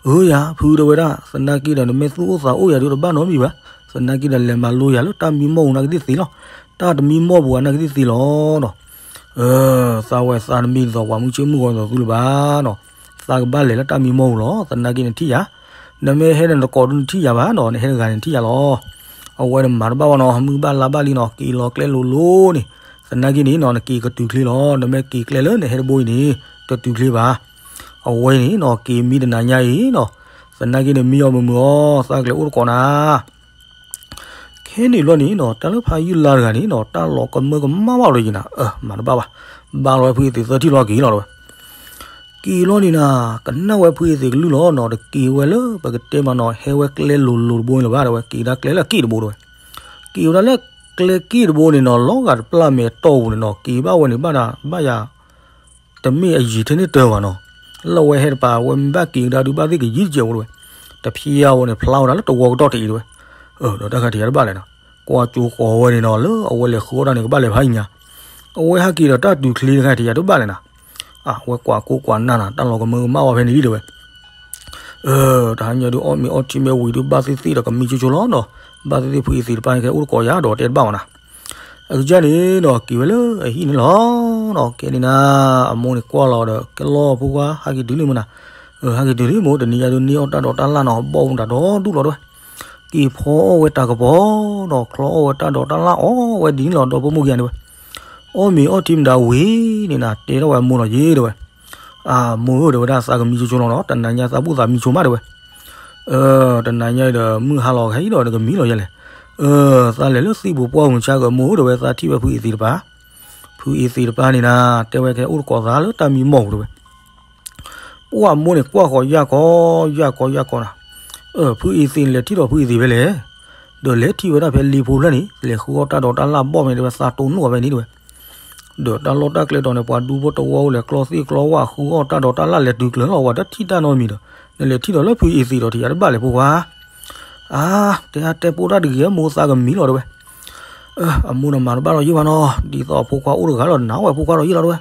ဧၢ ယၤ ဖုတဲဝဲဒၣ် သနာ်က့ဒီး နမ့ၢ်သူၣ်အိၣ်သးအိၣ်ယၤဒုးတဘၣ်နီတမံၤဘၣ်. သနာ်က့ဒီး လဲၤမၤလိယၤလၢတၢ်မံမီၢ်ပူၤနာ်က့သ့ၣ်သ့ၣ်လီၤ. တၢ်တမံမီၢ်ပူၤနာ်က့သ့ၣ်သ့ၣ်လီၤနီၤ. သးဝဲသးတမ့ၢ်ဒ်သိးပှၤမုၢ်ဆ့ၣ်မုၢ်ဂီၤဒ်သိးသုလၢၤဘၣ်နီၤ. သးကဘၣ်လဲၤလၢတၢ်မံမီၢ်ပူၤလီၤ. သနာ်က့နထံၣ်ယၤ နမ့ၢ်ဟဲဒီးနသကိးဒုးနထံၣ်ယၤဘၣ်နီၤ နဟဲတဂၤန့ၣ်ထံၣ်ယၤလီၤ. အဝဲန့ၣ်မၤတဘၣ်ဘၣ်နီၤ မုၢ်ဘၣ်လါဘၣ်လံနီၤ က့ၤလီၤကျဲလိၤလိၤန့ၣ် သနာ်က့န့ၣ်နီၤ နက့ၤကတုၤချ့လီၤ. နမ့ၢ်က့ၤကျဲလၢနဟဲတဘိအံၤန့ၣ် တတုၤချ့ဘၣ်. အဝဲန့ၣ်နီၤ က့ၤမံတနၤညါအံၤနီၤ သနာ်က့န့ၣ် မံအီၤမုာ်မုာ်အီၤ သးကလဲၤအိၣ်သကိးနၤ ခဲန့ၣ်ဘျီန့ၣ်နီၤ တၢ်လၢဖးယုၢ်လါတဂၤန့ၣ်နီၤ တၢ်လီၤကမၢကမၣ်ဘၣ်လီၤယံၤနၤ အၢ မၤတဘၣ်ဘၣ် ဘၣ်လီၤဝဲဖုအ့သ့းသၢထံၣ်လီၤက့ၤလီၤတဲဝဲ က့ၤလီၤန့ၣ်နၤ ကနၣ်ဝဲဖုအ့သ့းကလုၢ်လီၤနီၤ တက့ၤဝဲလၢ ပကတဲမးနီၤ ဟဲဝဲကျဲလိၤလိၤတဘိန့ၣ်လၢၤဘၣ်တဲဝဲ က့ၤဒၣ်ကျဲလၢအက့ၣ်တဘိတဲဝဲ က့ၤဝဲဒၣ်လၢကျဲက့ၣ်တဘိန့ၣ်နီၤ လီၤဂာ်တပျၢ်မဲာ်တီၢ်ပူၤန့ၣ်နီၤ က့ၤဘၣ်ဝဲန့ၣ်ဘၣ်ဒၣ် ဘၣ်ယၤ တမ့ၢ်အယံာ်ထဲန့ၣ်တၢၤဘၣ်နီၤ လၢအဝဲဟဲတပၤ အဝဲမ့ၢ်ဘၣ်က့ၤကဒါဒုးဘၣ်သ့ၣ်ကယံာ်တစဲးဖိတဲဝဲ တဖျါဝဲန့ၣ် ဖျါဝဲဒၣ်လၢတဝီကတီၢ်တအံၤတဲဝဲ ဒီးတၢ်ခါထံးယၤတဘၣ်လဲၣ်နီၤ ကွၢ်ကၠိဃီၤဝဲန့ၣ်နီၤ လၢအဝဲလဲၤဃုအီၣ်တၢ်န့ၣ် ကဘၣ်လဲၤဖးယံၤညါ, အဝဲဟဲက့ၤဒီးတၢ်တုၤချ့တခါ ထံၣ်ယၤတဘၣ်လဲၣ်နၤ, အဝဲကွၢ်ကိးကွၢ်နၢ်နၤ တၢ်လီၤကမၢကမၣ်ဝဲဖဲန့ၣ်လံတဲဝဲ, တဟါညါဒုးအီၣ်မ့ၤအီထံမ့ၢ်ဝံၤဒုး ဘၣ်သ့ၣ်သ့ၣ်ဒီးကမံဆိဆိလီၤနီၤ, ဘၣ်သ့ၣ်သ့ၣ်ဖုအံၤသ့ၣ်တဖၣ်ခဲအိၣ်တကိးယၤဒီးတဲတဘၣ်မးနၤ, အကစၢ်န့ၣ်ဒီးက့ၤဝဲလၢအဟံၣ်န့ၣ်လီၤ, ကဲန့ၣ်နၤ, အမိၢ်န့ၣ်ကွၢ်လီၤဒီး ကဲလီၤဖိခွါ ဟဲက့ၤတုၤလံမးနၤ, ဟဲက့ၤတုၤလံမိၢ် တနံၤညါဒုးန့ၢ်အီၣ်တၢ်ဒိးတၢ်လၣ်နီၤ ဘီၣ်မတၤဒီဒူၣ်လီၤတဲဝဲ, က့ၤဖီအီၣ်ဝဲတၢ်ကပီၤဒီးချီအီၣ်ဝဲတၢ်ဒိးတၢ်လၣ်အီၣ်ဝဲဒ်န့ၣ်လီၤ ဒီဖိမိၢ်ခံဂၤန့ၣ်ဝဲ, အီၣ်မ့ၤအီထံမတၤဝံၤန့ၣ်နၤ တဲထီၣ်ဝဲအမိၢ်လီၤယ့တဲဝဲ, အမိၢ်ဧၢ တဲဝဲဒၣ် သးကမံဆိဆိလီၤနီၤ တနၤညါသးဘူၣ်သးမံဆိမးတဲဝဲ, တနၤညါအံၤဒီး မုၢ်ဟါလီၤခဲအံၤဒီး နကမံလီၤယဲလဲၣ်, သးလဲၤလၢသံၣ်ပူၤပှၢ်ပူၤဆါကမိၢ်ဧၢ တဲဝဲ သးထံၣ်ဝဲဖုအံၤသ့ၣ်တဖၣ်, ဖုအံၤသ့ၣ်တဖၣ်န့ၣ်နၤ တဲဝဲကဲအိၣ်တကိးသးလၢတၢ်မံမီၢ်ပူၤတဲဝဲ ပှၢ်အမိၢ်န့ၣ်ကွၢ်ဃီၤယၢ်ကီယၢ်ကီယၢ်ကီနၤ, ဖုအံၤသ့ၣ်န့ၣ် လဲၤထံၣ်ဒီးဖုအံၤသ့ၣ်ဖဲလဲၣ်, ဒီးလဲၤထံၣ်ဝဲဒၣ်ဖဲလ့ဖိဖျၢၣ်န့ၣ် လဲၤဃုအီၣ်တၢ်ဒိးတၢ်လၣ်ဘီၣ်မ့ၢ်တဲဝဲ သးတိၢ်နီၣ်ဝဲဖဲန့ၣ်တဲဝဲ, ဒီးတၢ်လီၢ်တၢ်ကျဲတီၤန့ၣ် ပှၤဒူဖိတဝီအိၣ်လဲၤကျီသ့ၣ်ကျီဝၣ် ဃုအီၣ်တၢ်ဒိးတၢ်လၣ်လဲၤတုၤကျၢၤလီၤ ပှၤတထံၣ်တၢ်နီတမံၤဒီး နလဲၤထံၣ်ဒီးလၢဖုအံၤသ့ၣ်ဒီး ထံၣ်ယၤတဘၣ်လဲၣ်ဖိခွါ, အါ, တဲအါတဲပိၢ်တၢ်တဂ့ၤ အမိၢ်သးကမံလီၤတဲဝဲ, အမိၢ်န့ၣ်မၤတဘၣ်လီၤယ့ၢ်ဘၣ်နီၤ ဒ်သိးအဖိခွါအိၣ်တဂၤလီၤ နဝဲဖိခွါဒီးယ့ၢ်လီၤတဲဝဲ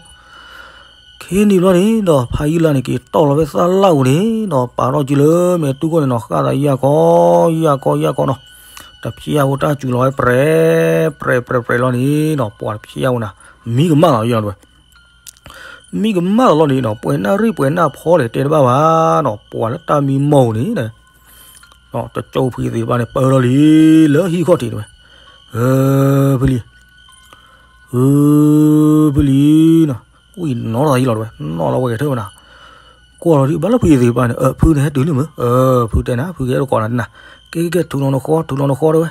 ခဲန့ၣ်ဘျီန့ၣ်ဒီး ဖးယုၢ်လါန့ၣ် က့ၤတီၢ်လီၤဝဲသၣ်လၣ်အူန့ၣ်ဒီး ပာ်ထီၣ်စုလၢမဲာ်တူၢ်ခိၣ်န့ၣ်နီၤ ဃၣ်သးယၢ်ကီ ယၢ်ကီ ယၢ်ကီနီၤ, တဖျၢၣ်ဖိတၢ်စူၤလီၤဝဲ ပြဲၤ ပြဲၤ ပြဲၤ ပြဲၤလီၤန့ၣ်နီၤ ပှၤတဖျၢၣ်ဖိနၤ မံကမၣ်လီၤယ့ၢ်လီၤတဲဝဲ, မံကမၣ်လီၤလီၤန့ၣ်နီၤ ပှဲၤနၣ်ရံၣ်ပှဲၤနၣ်ဖီလဲၣ်တဲတဘၣ်ဘၣ်နီၤ ပှၤလၢတၢ်မံမီၢ်အူန့ၣ် တကၠိဖုအံၤသ့ၣ်တဖၣ်န့ၣ် ပၢလီၤလံ လၢဟံၣ်ခီၣ်ထံးတဲဝဲ, ဖုလံၤ ဖုလံၤနီၤ, ဝံၤနီၢ်လီၤယ့ၢ်လီၤတဲဝဲ နီၢ်လီၤဝဲကဲထၢၣ်ဝဲနၤ, ကွၢ်လီၤဒုးဘၣ်လၢဖုအံၤသ့ၣ်တဖၣ်န့ၣ် ဖုန့ၣ်ဟဲတုၤလံမ့ၢ် ဖုတဲနၤ ဖုကဟဲတကိးနၤနၤ, ကဲကဲကဲ ထူးလီၤနဃီ ထူးလီၤနဃီတဲဝဲ,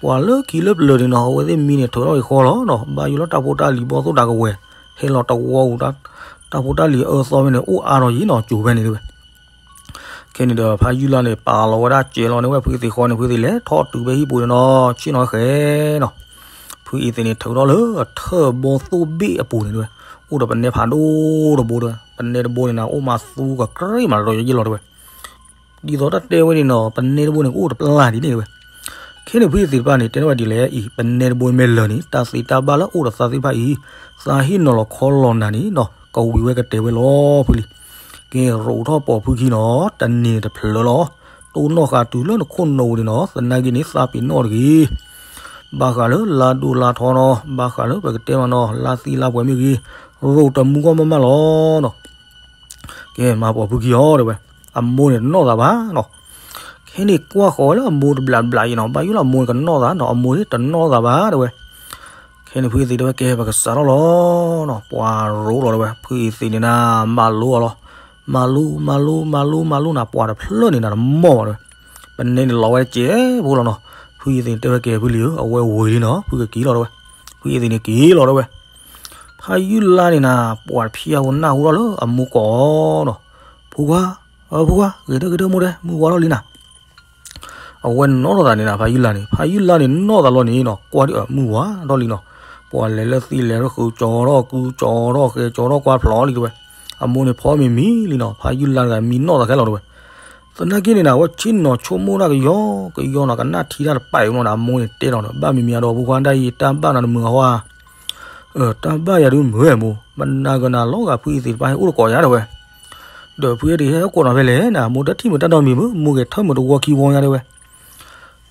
ပှၤလၢခံလၢပျၢၤန့ၣ်နီၤ အဝဲသ့ၣ်မံန့ၣ် ထုးထီၣ်ဃီလီၤနီၤ ဘၣ်ယိၣ်လၢတၢ်ဖိတၢ်လံၤဘီၣ်သိၣ်တၢ်ကဝဲၤ, ဟဲလီၤတဝီပူၤ တၢ်ဖိတၢ်လံၤအၢသီဖဲန့ၣ် အိၣ်အါထီၣ်ယံၤနီၤ ကၠိၤဖဲန့ၣ်တဲဝဲ ခဲန့ၣ်ဒီး ဖးယုၢ်လါန့ၣ် ပာ်လီၤဝဲဒၣ်စဲးလီၤန့ၣ်ဝဲ ဖုအံၤသ့ၣ်ဃီန့ၣ် ဖုအံၤသ့ၣ်လဲၤထီၣ်တုၤဖဲဟံၣ်ပူၤန့ၣ်နီၤ ဆ့ၣ်နီၤဃဲနီၤ, ဖုအံၤသ့ၣ်န့ၣ် ထုးထီၣ်လၢအထၢၣ်ဘီၣ်သိၣ်ဘ့ၣ်အပူၤန့ၣ်တဲဝဲ, အိၣ်ဒီးပနဲဖးဒိၣ်တဘိတဲဝဲ, ပနဲတဘိန့ၣ်နၤ အိၣ်မးသူကကြ့မးဒီးယယ့ၢ်လီၤတဲဝဲ ဒ်သိးတၢ်တဲဝဲန့ၣ်နီၤ ပနဲတဘိန့ၣ် ကအိၣ်တပျၢ်ဒ်န့ၣ်တဲဝဲ, ခဲန့ၣ်ဖုအံၤသ့ၣ်တဖၣ်န့ၣ် တဲထီၣ်ဝဲဒ်လဲၣ်အံၤ ပနဲတဘိမ့ၢ်လၢာ်န့ၣ် တၢ်သ့တၢ်ဘၣ်လၢအအိၣ်ဒီးသးသ့ၣ်တဖၣ်အံၤ သးဟ့ၣ်နီၤလီၤခီလီၤနၤန့ၣ်နီၤ ကဝံၤဝဲကတဲာ်ဝဲလီၤဖုလံၤ, ကဲ ရိးထီၣ်ပိာ်ဖုခံနီၤ တနံၤန့ၣ်တဖျၢၣ်လီၤ, တိၢ်နီၣ်ဃာ်တုၤလၢနခိၣ်နူာ်န့ၣ်နီၤ သနာ်က့န့ၣ် သးပ့ၤနီၣ်တဂ့ၤ ဘၣ်ဃးလၢလါဒိၣ်လါထီနီၤ ဘၣ်ဃးလၢပကတဲမးနီၤ လါသံလါပှဲၤမ့ၢ်ဂ့ၤ, ရိးတမူဂီၢ်မးမးလီၤနီၤ ကဲ မၤပိာ်ဖုခံအီၤတဲဝဲ, အမိၢ်န့ၣ်တနီၣ်သးဘၣ်နီၤ, ခဲန့ၣ်ကွၢ်ဃီၤဝဲလၢအမိၢ်တဘျးဘျးအံၤနီၤ ဘၣ်ယိၣ်လၢအမိၢ်န့ၣ်ကနီၣ်သးနီၤ အမိၢ်န့ၣ်တနီၣ်သးဘၣ်တဲဝဲ, ခဲန့ၣ်ဖုအံၤသ့ၣ်တဲဝဲ ကဲ ပကစးထီၣ်လီၤနီၤ ပှၤရိးလီၤတဲဝဲ ဖုအံၤသ့ၣ်န့ၣ်နၤ မၤလိအီၤလီၤ, မၤလိ မၤလိ မၤလိ မၤလိနၤ ပှၤတဖျၢၣ်န့ၣ်နၤတမီၢ်ဘၣ်တဲဝဲ, ပနဲန့ၣ်လီၤဝဲတစဲးဖိလီၤနီၤ, ဖုအံၤသ့ၣ်န့ၣ်တဲဝဲ ကဲ ဖုလံၤဧၢ အဝဲဝံၤလံနီၤ ဖုကက့ၤလီၤတဲဝဲ, ဖုအံၤသ့ၣ်န့ၣ်က့ၤလီၤတဲဝဲ ဖးယုၢ်လါန့ၣ်နၤ ပှၤတဖျၢၣ်ဖိနၢ်ဟူထီၣ်လၢအမိၢ်ကိးနီၤ, ဖိခွါ, ဖိခွါ ဂဲၤထၢၣ်ဂဲၤထၢၣ်မိၢ်တဲ မုၢ်ဝါထီၣ်လံနၤ, အဝဲနီၣ်ထီၣ်သးန့ၣ်နၤ ဖးယုၢ်လါန့ၣ် ဖးယုၢ်လါန့ၣ်နီၣ်သးလီၤန့ၣ်နီၤ ကွၢ်ဒ်အမုၢ်ဝါထီၣ်လံနီၤ, ပှၤလဲၤလၢသံလဲၤလၢဃုာ် ကၠီထီၣ်ကု ကၠီထီၣ်ဃဲ ကၠီထီၣ်ကွၢ်ဖျိးလံတဲဝဲ, အမိၢ်န့ၣ်ဖီမ့ၤမံလံနီၤ ဖးယုၢ်လါတဂၤမံနီၣ်သးခဲလီၤတဲဝဲ သနာ်က့န့ၣ်နၤ အဝဲဆ့ၣ်နီၤဆိကမိၣ်တၢ်ကယီကယီနီၤ ကနၣ်ထံတၢ်တပာ်အံၤမနီၤ အမိၢ်န့ၣ်တဲလီၤဒီး ဘၣ်မံၤမံၤအဒီး ဖိခွါဒၣ်အံၤ တၢ်ဘၣ်နၤတမုာ်အဟီဧါ, တၢ်ဘၣ်ယၤဒုးမုာ်ဝဲမိၢ် မနၤကနၤလီၤဂာ်ဖုအံၤသ့ၣ်တဖၣ်ဟဲအိၣ်တကိးယၤတဲဝဲ, ဒီးဖုအံၤတဟဲအိၣ်ကိးနီၤဖဲလဲၣ်နၤ မိၢ်တထံၣ်မုာ်တၢ်နီတမံၤမုၢ် မိၢ်ဂဲၤထၢၣ်မုာ်တဝီခံဝီညါတဲဝဲ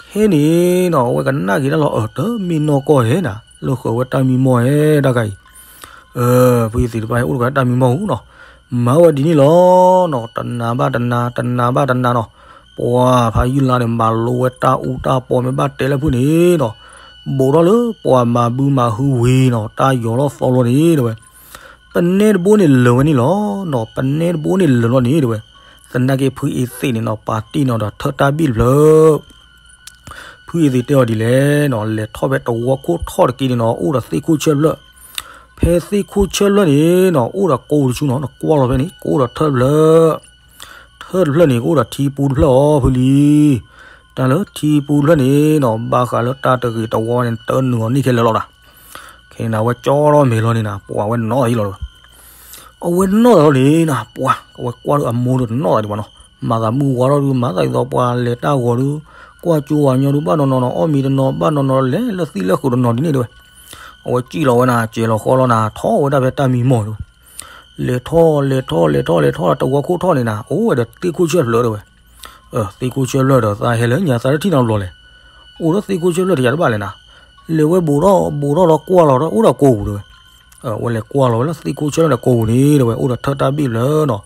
ခဲန့ၣ်နီၤ အဝဲကနၣ်က့ၤတၢ်လီၤ အၢ တမ့ၢ်နီၢ်ကီၢ်ဧဲနၤ လၢဃုာ်ဝဲတၢ်မံမီၢ်ဧဲတၢ်ဂၤအံၤ, ဖုအံၤသ့ၣ်တဖၣ်ဟဲအိၣ်တကိးတၢ်မံမီၢ်ဧူနီၤ, မၤဝဲဒ်န့ၣ်လီၤနီၤ တနၤဘၣ်တနၤ တနၤဘၣ်တနၤနီၤ, ပှၤဖးယုၢ်လါန့ၣ် မၤလိဝဲတၢ်အူတၢ်ပီမ့ၢ်ဘၣ်တဲလၢဖုန့ၣ်နီၤ, ဘူးထီၣ်လၢပှၤမၤဘုမၤဟုဝံၤနီၤ တၢ်ယီၤထီၣ်သီလီၤန့ၣ်တဲဝဲ ပနဲတဘိန့ၣ်လၢာ်ဝဲန့ၣ်လီၤနီၤ ပနဲတဘိန့ၣ်လၢာ်လီၤန့ၣ်တဲဝဲ, သနာ်က့ဖုအံၤသ့ၣ်န့ၣ်နီၤ ပာ်တ့ၢ်နီၤဒီးထၢၣ်တၢ်ဘ့ၣ်တဖျၢၣ် ဖုအံၤသ့ၣ်တဲအီၤဒ်လဲၣ်နီၤ လဲၤထီၣ်ဖဲတဝီခိၣ်ထီၣ်တက့ၢ်န့ၣ်နီၤ အိၣ်ဒီးသ့ၣ်ခိၣ်ဆၢဖျၢၣ်, ဖဲသ့ၣ်ခိၣ်ဆၢဖျၢၣ်န့ၣ်နီၤ အိၣ်ဒီးကိးတဆူနီၤ နကွၢ်လီၤဖဲန့ၣ် ကအိၣ်ဒီးထၢၣ်တဖျၢၣ်, ထၢၣ်တဖျၢၣ်န့ၣ် ကအိၣ်ဒီးထံပူတဖျၢၣ်အီၤဖုလံ, တၢ်လၢထံပူတဖျၢၣ်န့ၣ်နီၤ ဘၣ်ဃးလၢတၢ်တဂ့ၤတဝီန့ၣ် တနုာ်အီၤန့ၢ်ခဲလၢာ်လီၤဒၣ် ခဲန့ၣ်နၤ အဝဲကၠီထီၣ်မဲာ်လီၤန့ၣ်နၤ ပှၤဝဲနီၣ်အံၤလီၤတဲဝဲ, အဝဲနီၣ်သးလီၤန့ၣ်နၤ ပှၤ အဝဲကွၢ်ဒီးအမိၢ်ဒီးတနီၣ်သးဒံးဘၣ်နီၤ, မၤသးမုၢ်ဝါထီၣ်ဒုး မၤသးဒ်သိးပှၤလဲၤတၢ်ဂီၤဒုး, ကွၢ်ကၠိဝၤညီဒုးဘၣ်နီၢ်နီၢ်နီၤ အီၣ်မ့ၤတနီၤ ဘၣ်နီၢ်နီၢ်လဲၤလၢသံၣ်လၢဃုာ်တနီၤဒ်န့ၣ်တဲဝဲ. အဝဲစံၣ်လီၤဝဲနၤ စဲၤလီၤဃီလီၤနၤ ထီၣ်ဝဲဒၣ်ဖဲတၢ်မံမီၢ်တဲဝဲ. လဲၤထီၣ် လဲၤထီၣ် လဲၤထီၣ် လဲၤထီၣ် တဝီခိၣ်ထီၣ်န့ၣ်နၤ အိၣ်ဝဲဒီးသ့ၣ်ခိၣ်ဆၢၣ်ဖျၢၣ်တဲဝဲ. သ့ၣ်ခိၣ်ဆၢၣ်ဖျၢၣ်ဒီး သးဟဲလၢညါသးတထံၣ်နီတဘျီလဲၣ်. အိၣ်ဒီးသ့ၣ်ခိၣ်ဆၢၣ်ဖျၢၣ်တယၤတဘၣ်လဲၣ်နၤ. လဲၤဝဲဘူးထီၣ် ဘူးထီၣ်ဒီးကွၢ်လီၤဒီး အိၣ်ဒီးကိးပူၤတဲဝဲ. အဝဲလဲၤကွၢ်လီၤဝဲလၢသ့ၣ်ခိၣ်ဆၢၣ်ဖျၢၣ်ဒီးကိးပူၤန့ၣ်တဲဝဲ အိၣ်ဒီးထၢၣ်တၢ်ဘ့ၣ်ဖျၢၣ်နီၤ,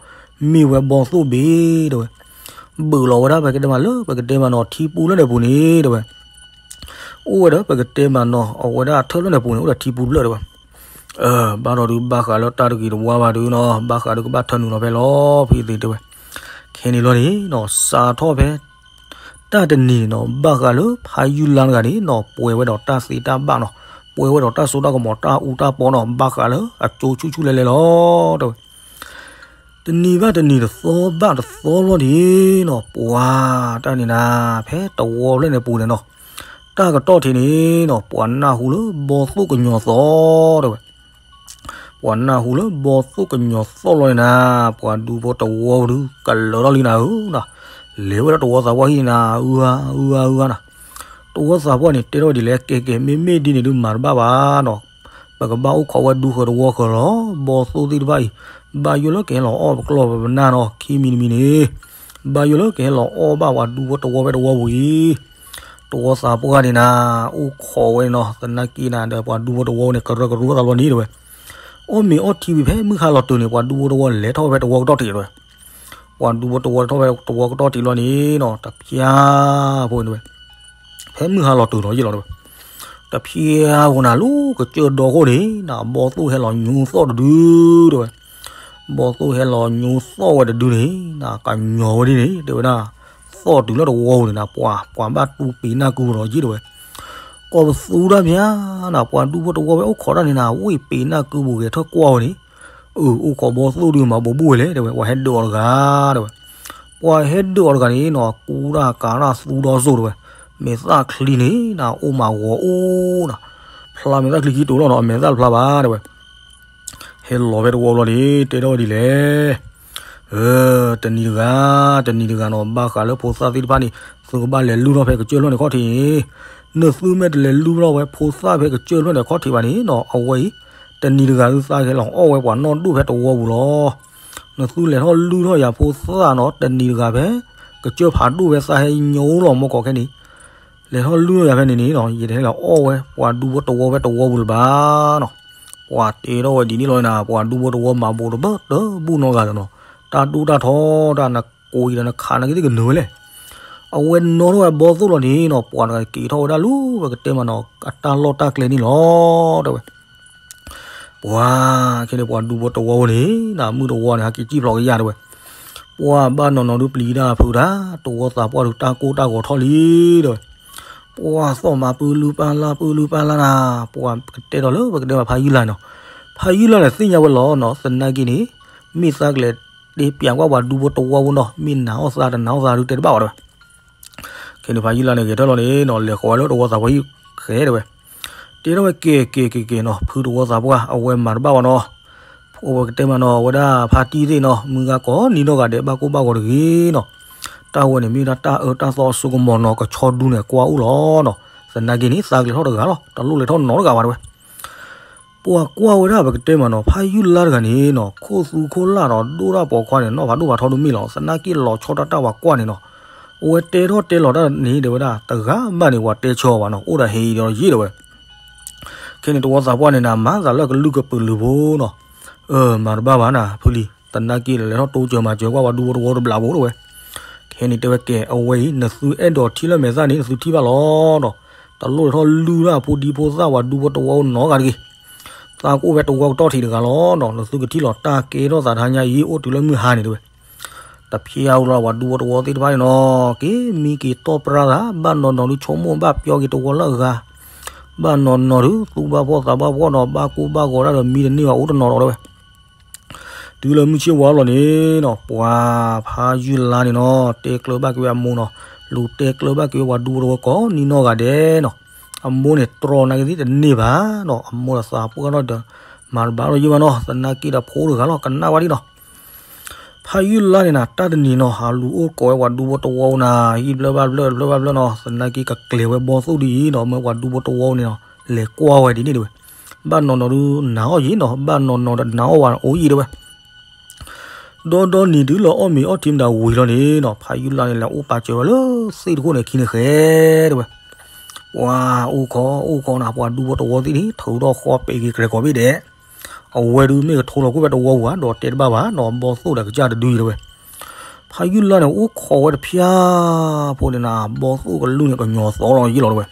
မ့ၢ်ဝဲဘီသိၣ်ဘ့ၣ်တဲဝဲ. ဘုးလီၤဝဲဒၣ်ပကတဲမးလၢပကတဲမးနီၤ ထံပူဖျၢၣ်န့ၣ်ပူၤန့ၣ်တဲဝဲ. အိၣ်ဝဲဒီးပကတဲမးနီၤ အဝဲဒၣ်ထၢၣ်ဖျၢၣ်န့ၣ်ပူၤန့ၣ် အိၣ်ဒီးထံပူဖျၢၣ်တဲဝဲ. ဘၣ်ဒီးဒုးဘၣ်ဃးလၢတၢ်တဂ့ၤတဝါဘၣ်ဒုးနီၤ ဘၣ်ဃးဒုးကဘၣ်ထၢနုာ်လီၤဖဲလီၤဖဲသ့တဲဝဲ. ခဲန့ၣ်လီၤန့ၣ်နီၤ စးထီၣ်ဖဲ တၢ်တနံၤန့ၣ်နီၤ ဘၣ်ဃးလၢဖးယုၢ်လါတဂၤန့ၣ်နီၤ ပှဲၤဝဲဒီးတၢ်သ့တၢ်ဘၣ်နီၤ, ပှဲၤဝဲဒီးတၢ်စိတၢ်ကမီၤတၢ်အူတၢ်ပီနီၤ ဘၣ်ဃးလၢအကၠိဆူၣ်ဆူၣ်လဲၤလဲၤလီၤတဲဝဲ. တနံၤဘၣ်တနံၤတသီဘၣ်တသီလီၤန့ၣ်နီၤ ပှၤတၢ်န့ၣ်နၤ ဖဲတဝီဖျၢၣ်န့ၣ်ပူၤန့ၣ်နီၤ တၢ်ကတီၢ်ထံးန့ၣ်နီၤ ပှၤနၢ်ဟူလၢဘီသိၣ်ကညီၤသီၣ်တဲဝဲ. ပှၤနၢ်ဟူလၢဘီသိၣ်ကညီၤသီၣ်လီၤန့ၣ်နၤ ပှၤဒူဖိတဝီဒုး ကလၢာ်ထီၣ်လံနၤဧၢနီၤ, လဲၤဝဲဒၣ်တဝီသးပှၢ်ဟံၣ်န့ၣ်နၤ အၢအၢအၢနၤ. တဝီသးပှၢ်န့ၣ် တဲထီၣ်ဝဲဒ်လဲၣ် ကဲကဲ မ့မ့ၢ်ဒ်န့ၣ်ဒုး မၤတဘၣ်ဘၣ်နီၤ, ပကဘၣ်အိၣ်ခိးဝဲဒူဃၢၤတဝီဃၢၤလီၤ. ဘီသိၣ်သ့ၣ်တဖၣ်အံၤ ဘၣ်ယိၣ်လၢကဟဲလီၤအီၣ်ပကျီၢ်ပနၢ်နီၤ ခံမံၤတမံၤန့ၣ် ဘၣ်ယိၣ်လၢကဟဲလီၤအီၣ်ဘၣ်ပှၤဒူဖိတဝီဖဲတဝီပူၤအံၤ တဝီသးပှၢ်န့ၣ်နၤ အိၣ်ခိးဝဲန့ၣ်နီၤ သနာ်က့နၤဒီး ပှၤဒူဖိတဝီန့ၣ် ကရၢကရိသးလီၤန့ၣ်တဲဝဲ. အီၣ်မ့ၤအီထံဝံၤဖဲမုၢ်ဟါလီၤတုၤန့ၣ် ပှၤဒူဖိတဝီလဲၤထီၣ်ဝဲဖဲတဝီကတီၢ်ထံးတဲဝဲ. ပှၤဒူဖိတဝီထီၣ်ဝဲတဝီကတီၢ်ထံးလီၤန့ၣ်နီၤ တဖျါဖိန့ၣ်တဲဝဲ. ဖဲမုၢ်ဟါလီၤတုၤလီၤယ့ၢ်လီၤတဲဝဲ. တဖျါဖိနၤ လၢကစၢၢ်ဒီခိၣ်န့ၣ်နၤ ဘီသိၣ်ဟဲလီၤညိသီၣ်တဒုတဲဝဲ. ဘီသိၣ်ဟဲလီၤညိသီၣ်ဝဲတဒုန့ၣ်နၤ ကညီၤဝဲဒ်န့ၣ်တဲဝဲဒၣ်. သီၣ်တုၤလၢတဝီပူၤန့ၣ်နၤ ပှၤ ပှၤဘၣ်တူၢ်ပ့ၤနၢ်ကုပူၤလီၤယ့ၢ်တဲဝဲ. ကိးပသူဒၣ်ဖျါနၤ ပှၤဒူဖိတဝီဝဲအိၣ်ခိးတၢ်န့ၣ်နၤ ဝ့ၢ်ပ့ၤနၢ်ကုပူၤဂဲၤထၢၣ်ကွၢ်ဝဲန့ၣ်, အၢ အိၣ်ခိးဘီသိၣ်ဒုးမၤဘိးဘိၣ်ဝဲလဲၣ်တဲဝဲ. ပှၤဟဲဒၢးအီၤတဂၤတဲဝဲ. ပှၤဟဲဒၢးအီၤတဂၤန့ၣ်နီၤ ကူတၢ်ကၤတၢ်သူဒီစိၤတဲဝဲ. မဲာ်သၣ်ချံန့ၣ်နၤ အိၣ်မးဂီၤအိၣ်နၤ, ဖျါမဲာ်သၣ်ချံခံတိၤလီၤနီၤ အမဲာ်သၣ်တဖျါဘၣ်တဲဝဲ. ဟဲလီၤဖဲတဝီလီၤန့ၣ် တဲထီၣ်ဝဲဒ်လဲၣ်. တနံၤတဂၤ တနံၤတဂၤနီၤ ဘၣ်ဃးလၢဖိသၣ်သ့ၣ်တဖၣ်န့ၣ် သုကဘၣ်လဲၤလုၢ်ထီၣ်ဖဲကစၢၢ်ဖျၢၣ်န့ၣ်ခီၣ်ထံးန့ၣ်, နသုမ့ၢ်တလဲၤလုၢ်ထီၣ်ဝဲဖိသၣ်ဖဲကစၢၢ်ဖျၢၣ်န့ၣ်ခီၣ်ထံးဘၣ်န့ၣ်နီၤ အဝဲအံၤ တနံၤတဂၤသုသးကဟဲလီၤအီၣ်ဝဲပှၤနီၢ်ဒိၣ်ဖဲတဝီပူၤလီၤ. နသုလဲၤထီၣ်လုၢ်ထီၣ်ယၤဖိသၣ်နီၤ တနံၤတဂၤဖဲ ကစၢၢ်ဖးဒိၣ်ဖဲသးဟဲညိလီၤမီၢ်ကီးခဲန့ၣ်, လဲၤထီၣ်လုၢ်ထီၣ်ယၤဖဲန့ၣ်န့ၣ်နီၤ ယတဟဲလီၤအီၣ်ဝဲပှၤဒူဖိတဝီဖဲတဝီပူၤလၢၤဘၣ်နီၤ. ပှၤတဲထီၣ်ဝဲဒ်န့ၣ်လီၤနၤ ပှၤဒူဖိတဝီမၤဘိးတဘၢတဘူၣ်နီတဂၤလၢၤနီၤ, တၢ်ဒိၣ်တၢ်ထီတၢ်နကိးအံၤဒီးနခးနာ်က့သ့ၣ်ကနၢၤဝဲလဲၣ်. အဝဲနီၣ်ထီၣ်ဝဲဘီသိၣ်လီၤန့ၣ်နီၤ ပှၤတဂၤက့ၤထီၣ်ဝဲဒၣ်လၢပကတဲမးနီၤ အတၢ်လီၢ်တၢ်ကျဲန့ၣ်လီၤ တဲဝဲ. ပှၤခဲန့ၣ်ပှၤဒူဖိတဝီဖိန့ၣ် နမုၢ်တဝီန့ၣ် ဟဲက့ၤစံၣ်ဖျိးကယၢ်တဲဝဲ. ပှၤဘၣ်နီၢ်နီၢ်ဒုးပျံၤတၢ်ဖုးတၢ် တဝီသးပှၢ်ဒုးတၢ်ကိၢ်တၢ်ဂီၤထီၣ်လံ တဲဝဲ. ပှၤသီၣ်မၤပုၢ်လုၢ်ပၢ်လၢ်ပုၢ်လုၢ်ပၢ်လၢ်နၤ, ပှၤကတဲဒီးလၢပကတဲဘၣ်ဖးယုၢ်လါနီၤ, ဖးယုၢ်လါန့ၣ်သ့ၣ်ညါဝဲလီၤနီၤ သနာ်က့န့ၣ် မ့ၢ်သးကလဲၤတဲပျးကွၢ်ပှၤဒူဖိတဝီဖိနီၤ မ့ၢ်နာ်အီၣ်သးတနာ်အီၣ်သးဒုးတဲတဘၣ်ဘၣ်တဲဝဲ. ခဲန့ၣ်ဖးယုၢ်လါန့ၣ်ဂဲၤထၢၣ်လီၤန့ၣ်နီၤ လဲၤဃီၤဝဲလၢတဝီသးပှၢ်ဟံၣ်ဃဲတဲဝဲ. တဲထီၣ်ဝဲကဲကဲကဲကဲနီၤ ဖုတဝီသးပှၢ် အဝဲမၤတဘၣ်ဘၣ်နီၤ ပကတဲမးနီၤ အဝဲဒၣ်ဖါတံၢ်သ့ၣ်နီၤ မုၢ်ဂၤကိးနံၤနီၢ်ဂၤဒဲး ဘၣ်ကိၢ်ဘၣ်ဂီၤတဂ့ၤနီၤ, တၢ်ဝဲန့ၣ်မ့ၢ်ဒၣ်တၢ်အၢတၢ်သီအစိကမီၤနီၤ ကဆီဒူန့ၣ်ကွၢ်အိၣ်လီၤနီၤ, သနာ်က့န့ၣ် သးကလဲၤထီၣ်တဂၤလီၤ တလိၣ်လဲၤထီၣ်နီတဂၤဘၣ်တဲဝဲ. ပှၤကွၢ်ဝဲဒၣ်ပကတဲမးနီၤ ဖးယုၢ်လါတဂၤန့ၣ်နီၤ ခိၣ်သူခိၣ်လၢ်ဒီးဒိၣ်တၢ်ပိာ်ခွါန့ၣ် နီၢ်ဖးဒိၣ်ဖးထီဒုးမ့ၢ်လီၤ သနာ်က့လီၤဆီတၢ်တၢ်ပှၤကွၢ်န့ၣ်နီၤ, အဝဲတဲထီၣ်တဲလီၤတၢ်န့ၣ်တဲဝဲဒၣ် တဂၤဘၣ်န့ၣ် ပှၤတဲဆၢအီၤဘၣ်နီၤ အိၣ်ဒီးဟဲအံၤဒီးယ့ၢ်တဲဝဲ. ခဲန့ၣ်တဝီသးပှၢ်န့ၣ်နၤ မၤသးလၢကလုၢ်ကပုာ်လုာ်ဖိနီၤ, အၢ မၤတဘၣ်ဘၣ်နၤ ဖုလံၤ သနာ်က့လဲၤထီၣ်တိစၢၤမၤစၢၤကွၢ်ပှၤဒူဖိတဝီတဘျးဖိတဲဝဲ. ခဲန့ၣ်တဲဝဲကဲ အဝဲအံၤ နသုအဲၣ်ဒိးထံၣ်လၢမဲာ်သၣ်န့ၣ် နသုထံၣ်ဘၣ်လီၤနီၤ, တလိၣ်လဲၤထီၣ်လုၢ်ဒၣ်ဖိဒံဖိသၣ်ပှၤဒူဖိတဝီနီတဂၤတဂ့ၤ, သးကအိၣ်ဖဲတဝီကတီၢ်ထံးတဂၤလီၤနီၤ နသုကထံၣ်လီၤတၢ်ကဲထီၣ်သးတဟါညါအံၤ အိၣ်တုၤလၢမုၢ်ဟါန့ၣ်တဲဝဲ. တဖျါဝဲလီၤ ပှၤဒူဖိတဝီသ့ၣ်တဖၣ်န့ၣ်နီၤ က့ၤမံက့ၤတီၢ်ပြၢသး ဘၣ်နီၢ်နီၢ်ဒုးဆိကမိၣ်ဘၣ်ပျီက့ၤတဝီလၢအဂၤ, ဘၣ်နီၢ်နီၢ်ဒုး သူၣ်ဘၣ်ဖှီၣ်သးဘၣ်ဖှီၣ်နီၤ ဘၣ်ကိၢ်ဘၣ်ဂီၤဒၣ်ဒီးမံတန့ၢ်ဘၣ်အိၣ်တနီၤဒီးတဲဝဲ. တုၤလၢမုၢ်ဆ့ၣ်ဝါလီၤန့ၣ်နီၤ ပှၤဖးယုၢ်လါန့ၣ်နီၤ တဲကျၢၤဘၣ်က့ၤဝဲအမိၢ်နီၤ, လူၤတဲကျၢၤဘၣ်က့ၤဝဲပှၤဒူဖိတဝီကိးနံၤနီၢ်ဂၤဒဲးနီၤ, အမိၢ်န့ၣ်တြီနာ်က့သ့ၣ်တန့ၢ်ဘၣ်နီၤ အမိၢ်ဒီးသးပှၢ်ထီၣ်ဒီး မၤတဘၣ်ထီၣ်ယံၢ်ဘၣ်နီၤ သနာ်က့ဒီးဖိတဂၤလီၤ ကနၣ်ဝဲဒၣ်နီၤ. ဖးယုၢ်လါန့ၣ်နၤ တၢ်တနံၤနီၤ ဟးလူၤအိၣ်ကိးဝဲပှၤဒူဖိတဝီဖိနၤ ဟံၣ်ဘျၢဘၣ်ဘျၢတဘျၢဘၣ်ဘျၢနီၤ သနာ်က့ကကျဲၤဝဲဘီသိၣ်ဒ်အံၤဒီး မၢပှၤဒူဖိတဝီဖိန့ၣ်နီၤ လဲၤကွၢ်ဝဲဒ်န့ၣ်တဝဲ, ဘၣ်နီၢ်နီၢ်ဒုးနၤအီၣ်ယံၤနီၤ ဘၣ်နီၢ်နီၢ်ဒီးနၤအီၣ်ဝဲအိၣ်ယံၤတဝဲ ဒီဒီနံၤတုၤလၢအီၣ်မ့ၤအီထံမတၤဝံၤလီၤန့ၣ်နီၤ ဖးယုၢ်လါန့ၣ် လဲၤအိၣ်ပာ်စၢၤဝဲလၢသ့ၣ်တခိၣ်န့ၣ်ခံန့ၣ်ဃဲတဝဲ, ပှၤအိၣ်ခိးအိၣ်ခိးနၤ ပှၤဒူဖိတဝီသ့ၣ်န့ၣ် ထုးထီၣ်ဃီပဲာ်က့ၤကြဲးကီးဘ့ၣ်ဒဲး, အဝဲဒုးမ့ၢ်ကထိလီၤခိၣ်ဖဲတဝီပူၤဧါ ဒီးတဲတဘၣ်ဘၣ်နီၤ ဘီသိၣ်ဒီးကစၢ်တဒုအံၤတဝဲ, ဖးယုၢ်လါန့ၣ် အိၣ်ခိးဝဲတဖျၢၣ်ဖိန့ၣ်နၤ ဘီသိၣ်ကလုၢ်န့ၣ် ကညီၤသီလီၤယ့ၣ်လီၤတဝဲ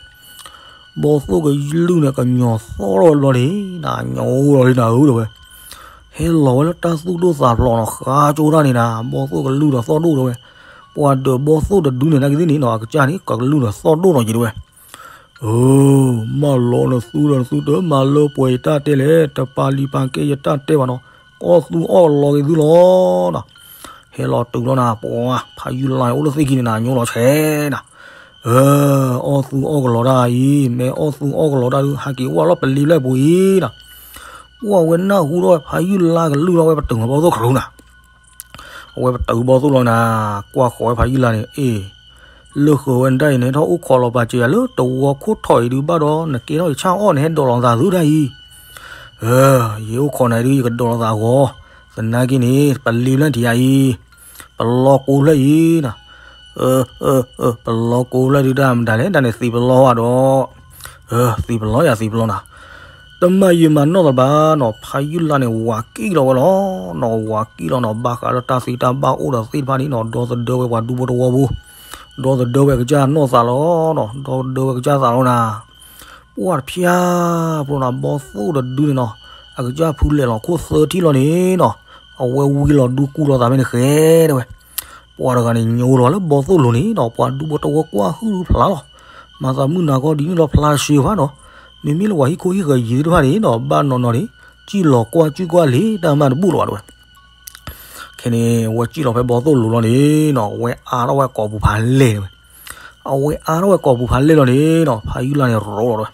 ဘီသိၣ်ကလုၢ်န့ၣ် ကညီၤသီလီၤဝဲဘျီန့ၣ် နညီလီၤလံနၤဧၢတဝဲ, ဟဲလီၤဝဲလၢတၢ်သူၣ်ဒိၣ်သးဖျိးနီၤ ဃါကၠိတၢ်န့ၣ်နၤ ဘီသိၣ်ကလုၢ်ဒီးသီၣ်ဒိၣ်တဝဲ, ပှၤဒၢးဘီသိၣ်တဒုန့ၣ် နာ်က့သ့ၣ်န့ၣ်နီၤ အကစၢ်န့ၣ် ကလုၢ်ဒီးသီၣ်ဒိၣ်နီၤက့ၤတဝဲ, အၢ မၢလီၤနသူဒီးနသူတမၤလၢပှဲၤယတၢ်တဲလဲၣ် တပာ်လံၤပာ်ကဲယတၢ်တဲဘၣ်နီၤ, အီၣ်သူအီၣ်ကလီၤက့ၤသုလီၤနီၤ, ဟဲလီၤတုၤလီၤနၤ ပှၤဖးယုၢ်လါန့ၣ် အိၣ်လၢသ့ၣ်ခံန့ၣ်နၤ ညီလီၤဆဲးနၤ အၢ အီၣ်သူအီၣ်ကလီၤတၢ်အံၤ မ့ၢ်အီၣ်သူအီၣ်ကလီၤတၢ်ဒုး ဟးက့ၤဝဲလီၤပလံၤဖျၢၣ်ပူၤအံၤနၤ, ပှၤဝဲနၢ်ဟူထီၣ်ဝဲဖးယုၢ်လါကလုၢ်ထီၣ်ဝဲပတုာ်မၤဘီသိၣ်ခရူနၤ, အဝဲပတုာ်ဘီသိၣ်လီၤနၤ, ကွၢ်ဃီၤဝဲဖးယုၢ်လါန့ၣ် အ့ၣ် လၢဃုာ်ဝဲနတၢ်အံၤန့ၣ် ထီၣ်အိၣ်ခိးလီၤပာ်စၢၤယၤလၢတဝီခိၣ်ထီၣ်အံၤဒုးဘၣ်ဒီး နကဲထီၣ်ယဆၣ်အီၣ်န့ၣ် ဟဲဒိးလီၤသးသုတၢ်အံၤ အၢ ယအိၣ်ခိးနၤဒုး ယကဒိးလီၤသးအဂီၢ်, သနာ်က့န့ၣ် ပလံၤဖျၢၣ်ထံးယၤအံၤ, ပလီကိဖျၢၣ်အံၤနၤ, အၢ ပလီကိဖျၢၣ်ဒုးတၢ်မတၤလဲၣ် တၢ်န့ၣ်သံးပလီဝဲဒီး, အၢ သံးပလီယၤသံးပလီနၤ, တမၤယံာ်မၤနီၢ်သးဘၣ်နီၤ ဖးယုၢ်လါန့ၣ် ဝၤကံၣ်လီၤဝဲလီၤနီၤ ဝၤကံၣ်လီၤနီၤ ဘၣ်ဃးလၢတၢ်သံတၢ်ဘၣ်အိၣ်ဒီးသ့ၣ်တဖၣ်န့ၣ်နီၤ ဒီသဒၢဝဲပှၤဒူဖိတဝီဖိ, ဒီသဒၢဝဲအကစၢ်နီၢ်သးလီၤနီၤ ဒီသဒၢဝဲအကစၢ်သးလီၤနၤ ပှၢ်တဖျၢၣ်ဖိနီၤ ဘီသိၣ်တဒုန့ၣ်နီၤ, အကစၢ်ဖုလဲၤလီၤခိၣ်သၢထံၣ်လီၤန့ၣ်နီၤ, အဝဲဝံလီၤဒူကူလီၤသးဖဲန့ၣ်ဃဲတဝဲ, ပှၤတဂၤန့ၣ်ညိလီၤလၢဘီသိၣ်လိၤန့ၣ်နီၤ ပှၤဒူဖိတဝီကွၢ်ဟုၣ်ဖျါလီၤ, မၤသးမုၢ်နၤခီဒ်န့ၣ်ဒီးဖျါတစှၤဘၣ်နီၤ, မ့မ့ၢ်လၢပှၤဟံၣ်ခိၣ်ဟံၣ်ဃၢၤယံၤသ့ၣ်တဖၣ်န့ၣ်နီၤ ဘၣ်နီၢ်နီၢ်န့ၣ် စံၣ်လီၤကွၢ်စံၣ်ကွၢ်လံတၢ်မၤတဘူၣ်လၢၤဘၣ်တဝဲ ခဲန့ၣ် အဝဲစံၣ်လီၤဖဲဘီသိၣ်လိၤလီၤန့ၣ်နီၤ အဝဲအါထီၣ်ဝဲကိာ်ပူၤဖးလဲၢ်တဝဲ, အဝဲအါထီၣ်ဝဲကိာ်ပူၤဖးလဲၢ်လီၤန့ၣ်နီၤ ဖးယုၢ်လါန့ၣ်ရိးလီၤတဝဲ,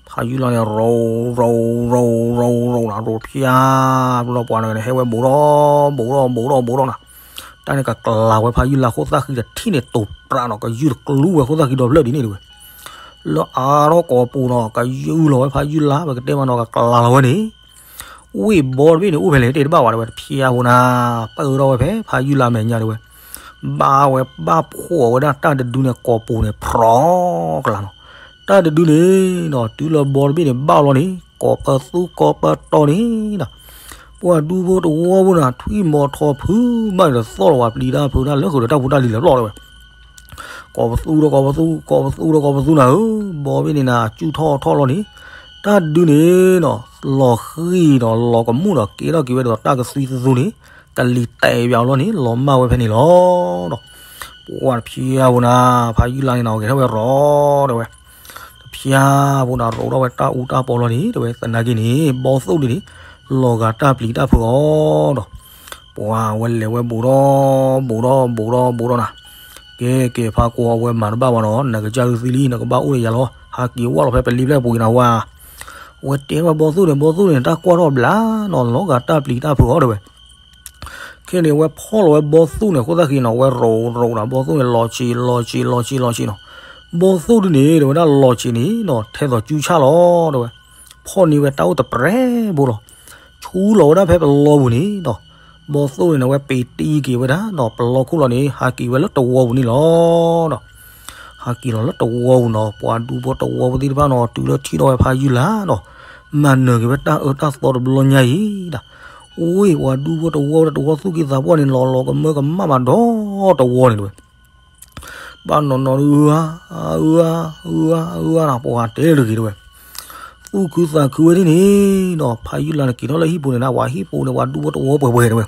ဖးယုၢ်လါန့ၣ်ရိး ရိး ရိး ရိး ရိးနၤ ရိးဖျါ ဖျါဒီးပှၤတဂၤန့ၣ် ဟဲဝဲဘူးထီၣ် ဘူးထီၣ် ဘူးထီၣ်နၤ, တၢ်န့ၣ်ကကျးဝဲဖးယုၢ်လါခိၣ်သၣ်ဃံတထံၣ်န့ၣ် တိာ်ပြးနီၤ ကယူၢ်တကျူဝဲခိၣ်သၣ်ဃံဒီဖျၢၣ်ဒ်န့ၣ်တဝဲ လၢအါထီၣ်ကိာ်ပူၤနီၤ ကယူၢ်လီၤဝဲဖးယုၢ်လါ ပကတဲမးနီၤ ကကျးလီၤဝဲန့ၣ် ဝ့ၢ်ဘီတဘ့ၣ်န့ၣ် အိၣ်ဖဲလဲၣ်တဲတဘၣ်ဝဲတဝဲ တဖျါဖိနၤ ပၢၢ်ထီၣ်ဝဲဖဲဖးယုၢ်လါမဲာ်ညါတဝဲ, ဘၣ်ဝဲဘၣ်ဖှီၣ်ဝဲဒၣ်တၢ်တဒုန့ၣ် ကိာ်ပူၤန့ၣ် ဖြီကလာ်နီၤ, တၢ်တဒုန့ၣ်နီၤ တုၤလၢဘီတဘ့ၣ်န့ၣ် ဘၣ်လီၤန့ၣ် ကိးပသူကိးပတီၤန့ၣ်နီၤ ပှၤဒူဖိတဝီဖိနၤ ထွံၣ်မီၤထီဖုဘၣ်န့ၣ် တသီၣ်လီၤဝဲပျံၤတၢ်ဖုးတၢ်လၢဃုာ်ဒီးတၢ်ဖိတၢ်လံၤလၢာ်ပျီၢ်လၢဝဲ ကိးပသူဒီးကိးပသူ ကိးပသူဒီးကိးပသူနၤဧၢ, ဘီဘ့ၣ်န့ၣ်နၤ စူၢ်ထီၣ်ထီၣ်လီၤန့ၣ်, တၢ်ဒုန့ၣ်နီၤ လီၤဃံၤဒီးလီၤကမူၣ်ဒီးကဲထီၣ်က့ၤဝဲဒီးတၢ်ကသွံသသူန့ၣ်, ကလံၤတဲာ်ပၠးလီၤန့ၣ် လီၤမၢ်ဝဲဖဲန့ၣ်လီၤ. ပှၢ်တဖျါဖိနၤ ဖးယုၢ်လါန့ၣ်နီၤ ဂဲၤထီၣ်ဝဲရီၤတဲဝဲ တဖျါဖိနၤ ရိးထီၣ်ဝဲတၢ်အူတၢ်ပီလီၤန့ၣ် တဲဝဲသနာ်က့န့ၣ် ဘီသိၣ်ဒုန့ၣ် လီၤဂာ်တၢ်ပျံၤတၢ်ဖုးအီၤဒီး ပှၢ်ဝဲလဲၤဝဲဘူးထီၣ် ဘူးထီၣ် ဘူးထီၣ် ဘူးထီၣ်နၤ, ကဲ ကဲ ဖးကွၢ်ဝဲမၤတဘၣ်ဘၣ်နီၤ နကစၢ်ဒုးသံလံ နကဘၣ်အိၣ်ဒီးယၤလီၤ ဟးက့ၤဝဲလီၤဖဲပလံၤဖျၢၣ်ပူၤအံၤနၤဝဲ, ဝဲတဲဝဲဘီသိၣ်န့ၣ် ဘီသိၣ်န့ၣ် တၢ်ကွၢ်ထီၣ်ဘျါနီၤ လီၤဂာ်တၢ်ပျံၤတၢ်ဖုးအီၤတဲဝဲ ခဲန့ၣ် ဝဲဖီၣ်လီၤဝဲဘီသိၣ်န့ၣ် အဃိသတးက့ၤနီၤ ဝဲရိၤရိၤနၤ ဘီသိၣ်န့ၣ် လီၤဆံး လီၤဆံး လီၤဆံး လီၤဆံးနီၤ, ဘီသိၣ်ဒုန့ၣ် တဲဝဲဒၣ်လီၤဆံးန့ၣ်နီၤ ထဲသိးကၠူဆၣ်လီၤ တဲဝဲ, ဖီၣ်န့ၢ်ဝဲတၢ်အိၣ်တပြဲၤဖိလီၤ, ဆူလီၤဝဲဒၣ်ဖဲပလီပူၤန့ၣ်နီၤ, ဘီသိၣ်န့ၣ် ဝဲပ့ၤတံၢ်က့ၤဝဲဒၣ်နီၤ ပလီခိၣ်လီၤန့ၣ် ဟးက့ၤဝဲလၢတဝီပူၤန့ၣ်လီၤနီၤ ဟးက့ၤလီၤလၢတဝီပူၤနီၤ ပှၤဒူဖိတဝီဖိသ့ၣ်တဖၣ်နီၤ တုၤလၢထံၣ်ထီၣ်ဝဲဖးယုၢ်လါနီၤ, မၤနၢၤက့ၤဝဲတၢ်အၢတၢ်သီတဘျီညါအံၤဒၣ်, ဝ့ၢ်ပှၤဒူဖိတဝီဖိတဝီသူၣ်က့သးပှၢ်န့ၣ် လီၤလီၤကမၢကမၣ်မးဒီတဝီန့ၣ်တဝဲ, ဘၣ်နီၢ်နီၢ်ဒုးဧါ ဧါ ဧါ ဧါနၤ ပှၤတဲတဂ့ၤတဝဲ, သူၣ်ခုသးခုဝဲဒ်န့ၣ်နီၤ ဖးယုၢ်လါန့ၣ်က့ၤထီၣ်လၢဟံၣ်ပူၤန့ၣ်နၤ ပှၤဟံၣ်ပူၤန့ၣ် ပှၤဒူဖိတဝီပှဲၤပှဲၤတဝဲ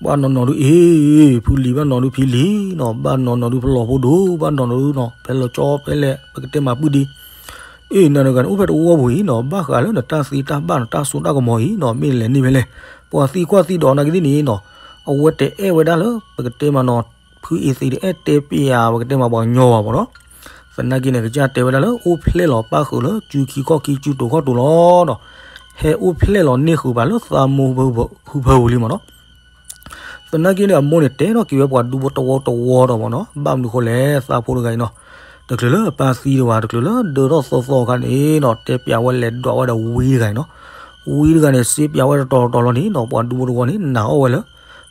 ဘၣ်နီၢ်နီၢ်ဒုး အ့ၣ် ဖုလံၤ ဘၣ်နီၢ်ဒုးဖံလံၤနီၤ ဘၣ်နီၢ်နီၢ်ဒုးဖလီၢ်ဖိဒိၣ် ဘၣ်နီၢ်နီၢ်ဒုးနီၤ ဖဲလီၤကၠီဖဲလဲၣ် ပကတဲမၤပုၢ်ဒံး, အ့ၣ် နၤတဂၤန့ၣ် အိၣ်ဖဲတဝီပူၤအံၤနီၤ ဘၣ်ဃးလၢနတၢ်သ့တၢ်ဘၣ်နတၢ်စိတၢ်ကမီၤအံၤနီၤ မ့ၢ်နလဲၤန့ၢ်ဖဲလဲၣ်, ပှၤသံကွၢ်သံဒိးနၤကသ့ၣ်န့ၣ်နီၤ အဝဲတအဲၣ်ဝဲဒၣ်လၢ ပကတဲမးနီၤ ဖုအ့သံးတအဲၣ်တဲပျး ပကတဲမးပှၤကညီဘၣ်မးနီၤ, သနာ်က့န့ၣ် ကစၢ်တဲဝဲဒၣ်လၢ အိၣ်ဖျဲၣ်လီၤပၣ်ဃုာ်လၢ စုခံခီၣ်ခံစုတိၤခီၣ်တိၤလီၤနီၤ, ဟဲအိၣ်ဖျဲၣ်လီၤန့ၢ်ဃုာ်ဘၣ်လၢသးမိၢ်ဟုဖၢပူၤလံမးနီၤ, သနာ်က့န့ၣ် အမိၢ်န့ၣ်တဲထီၣ်က့ၤဝဲပှၤဒူဖိတဝီတဝီဒီးမ့ၢ်နီၤ ဘၣ်မနုၤဃိလဲၣ် သးဖိတဂၤအံၤနီၤ, တချုးလၢအပၢ်သံတဝၤ တချုးလၢဒၢထီၣ်သီသီအခါန့ၣ်နီၤ တဲပျးဝဲလဲၤဒွးဝဲဒီးဝံတဂၤအံၤနီၤ, ဝံတဂၤန့ၣ် စ့ပျးဝဲတတီၤတတီၤလီၤန့ၣ်နီၤ ပှၤဒူဖိတဝီန့ၣ် နာ်အီၣ်ဝဲလၢ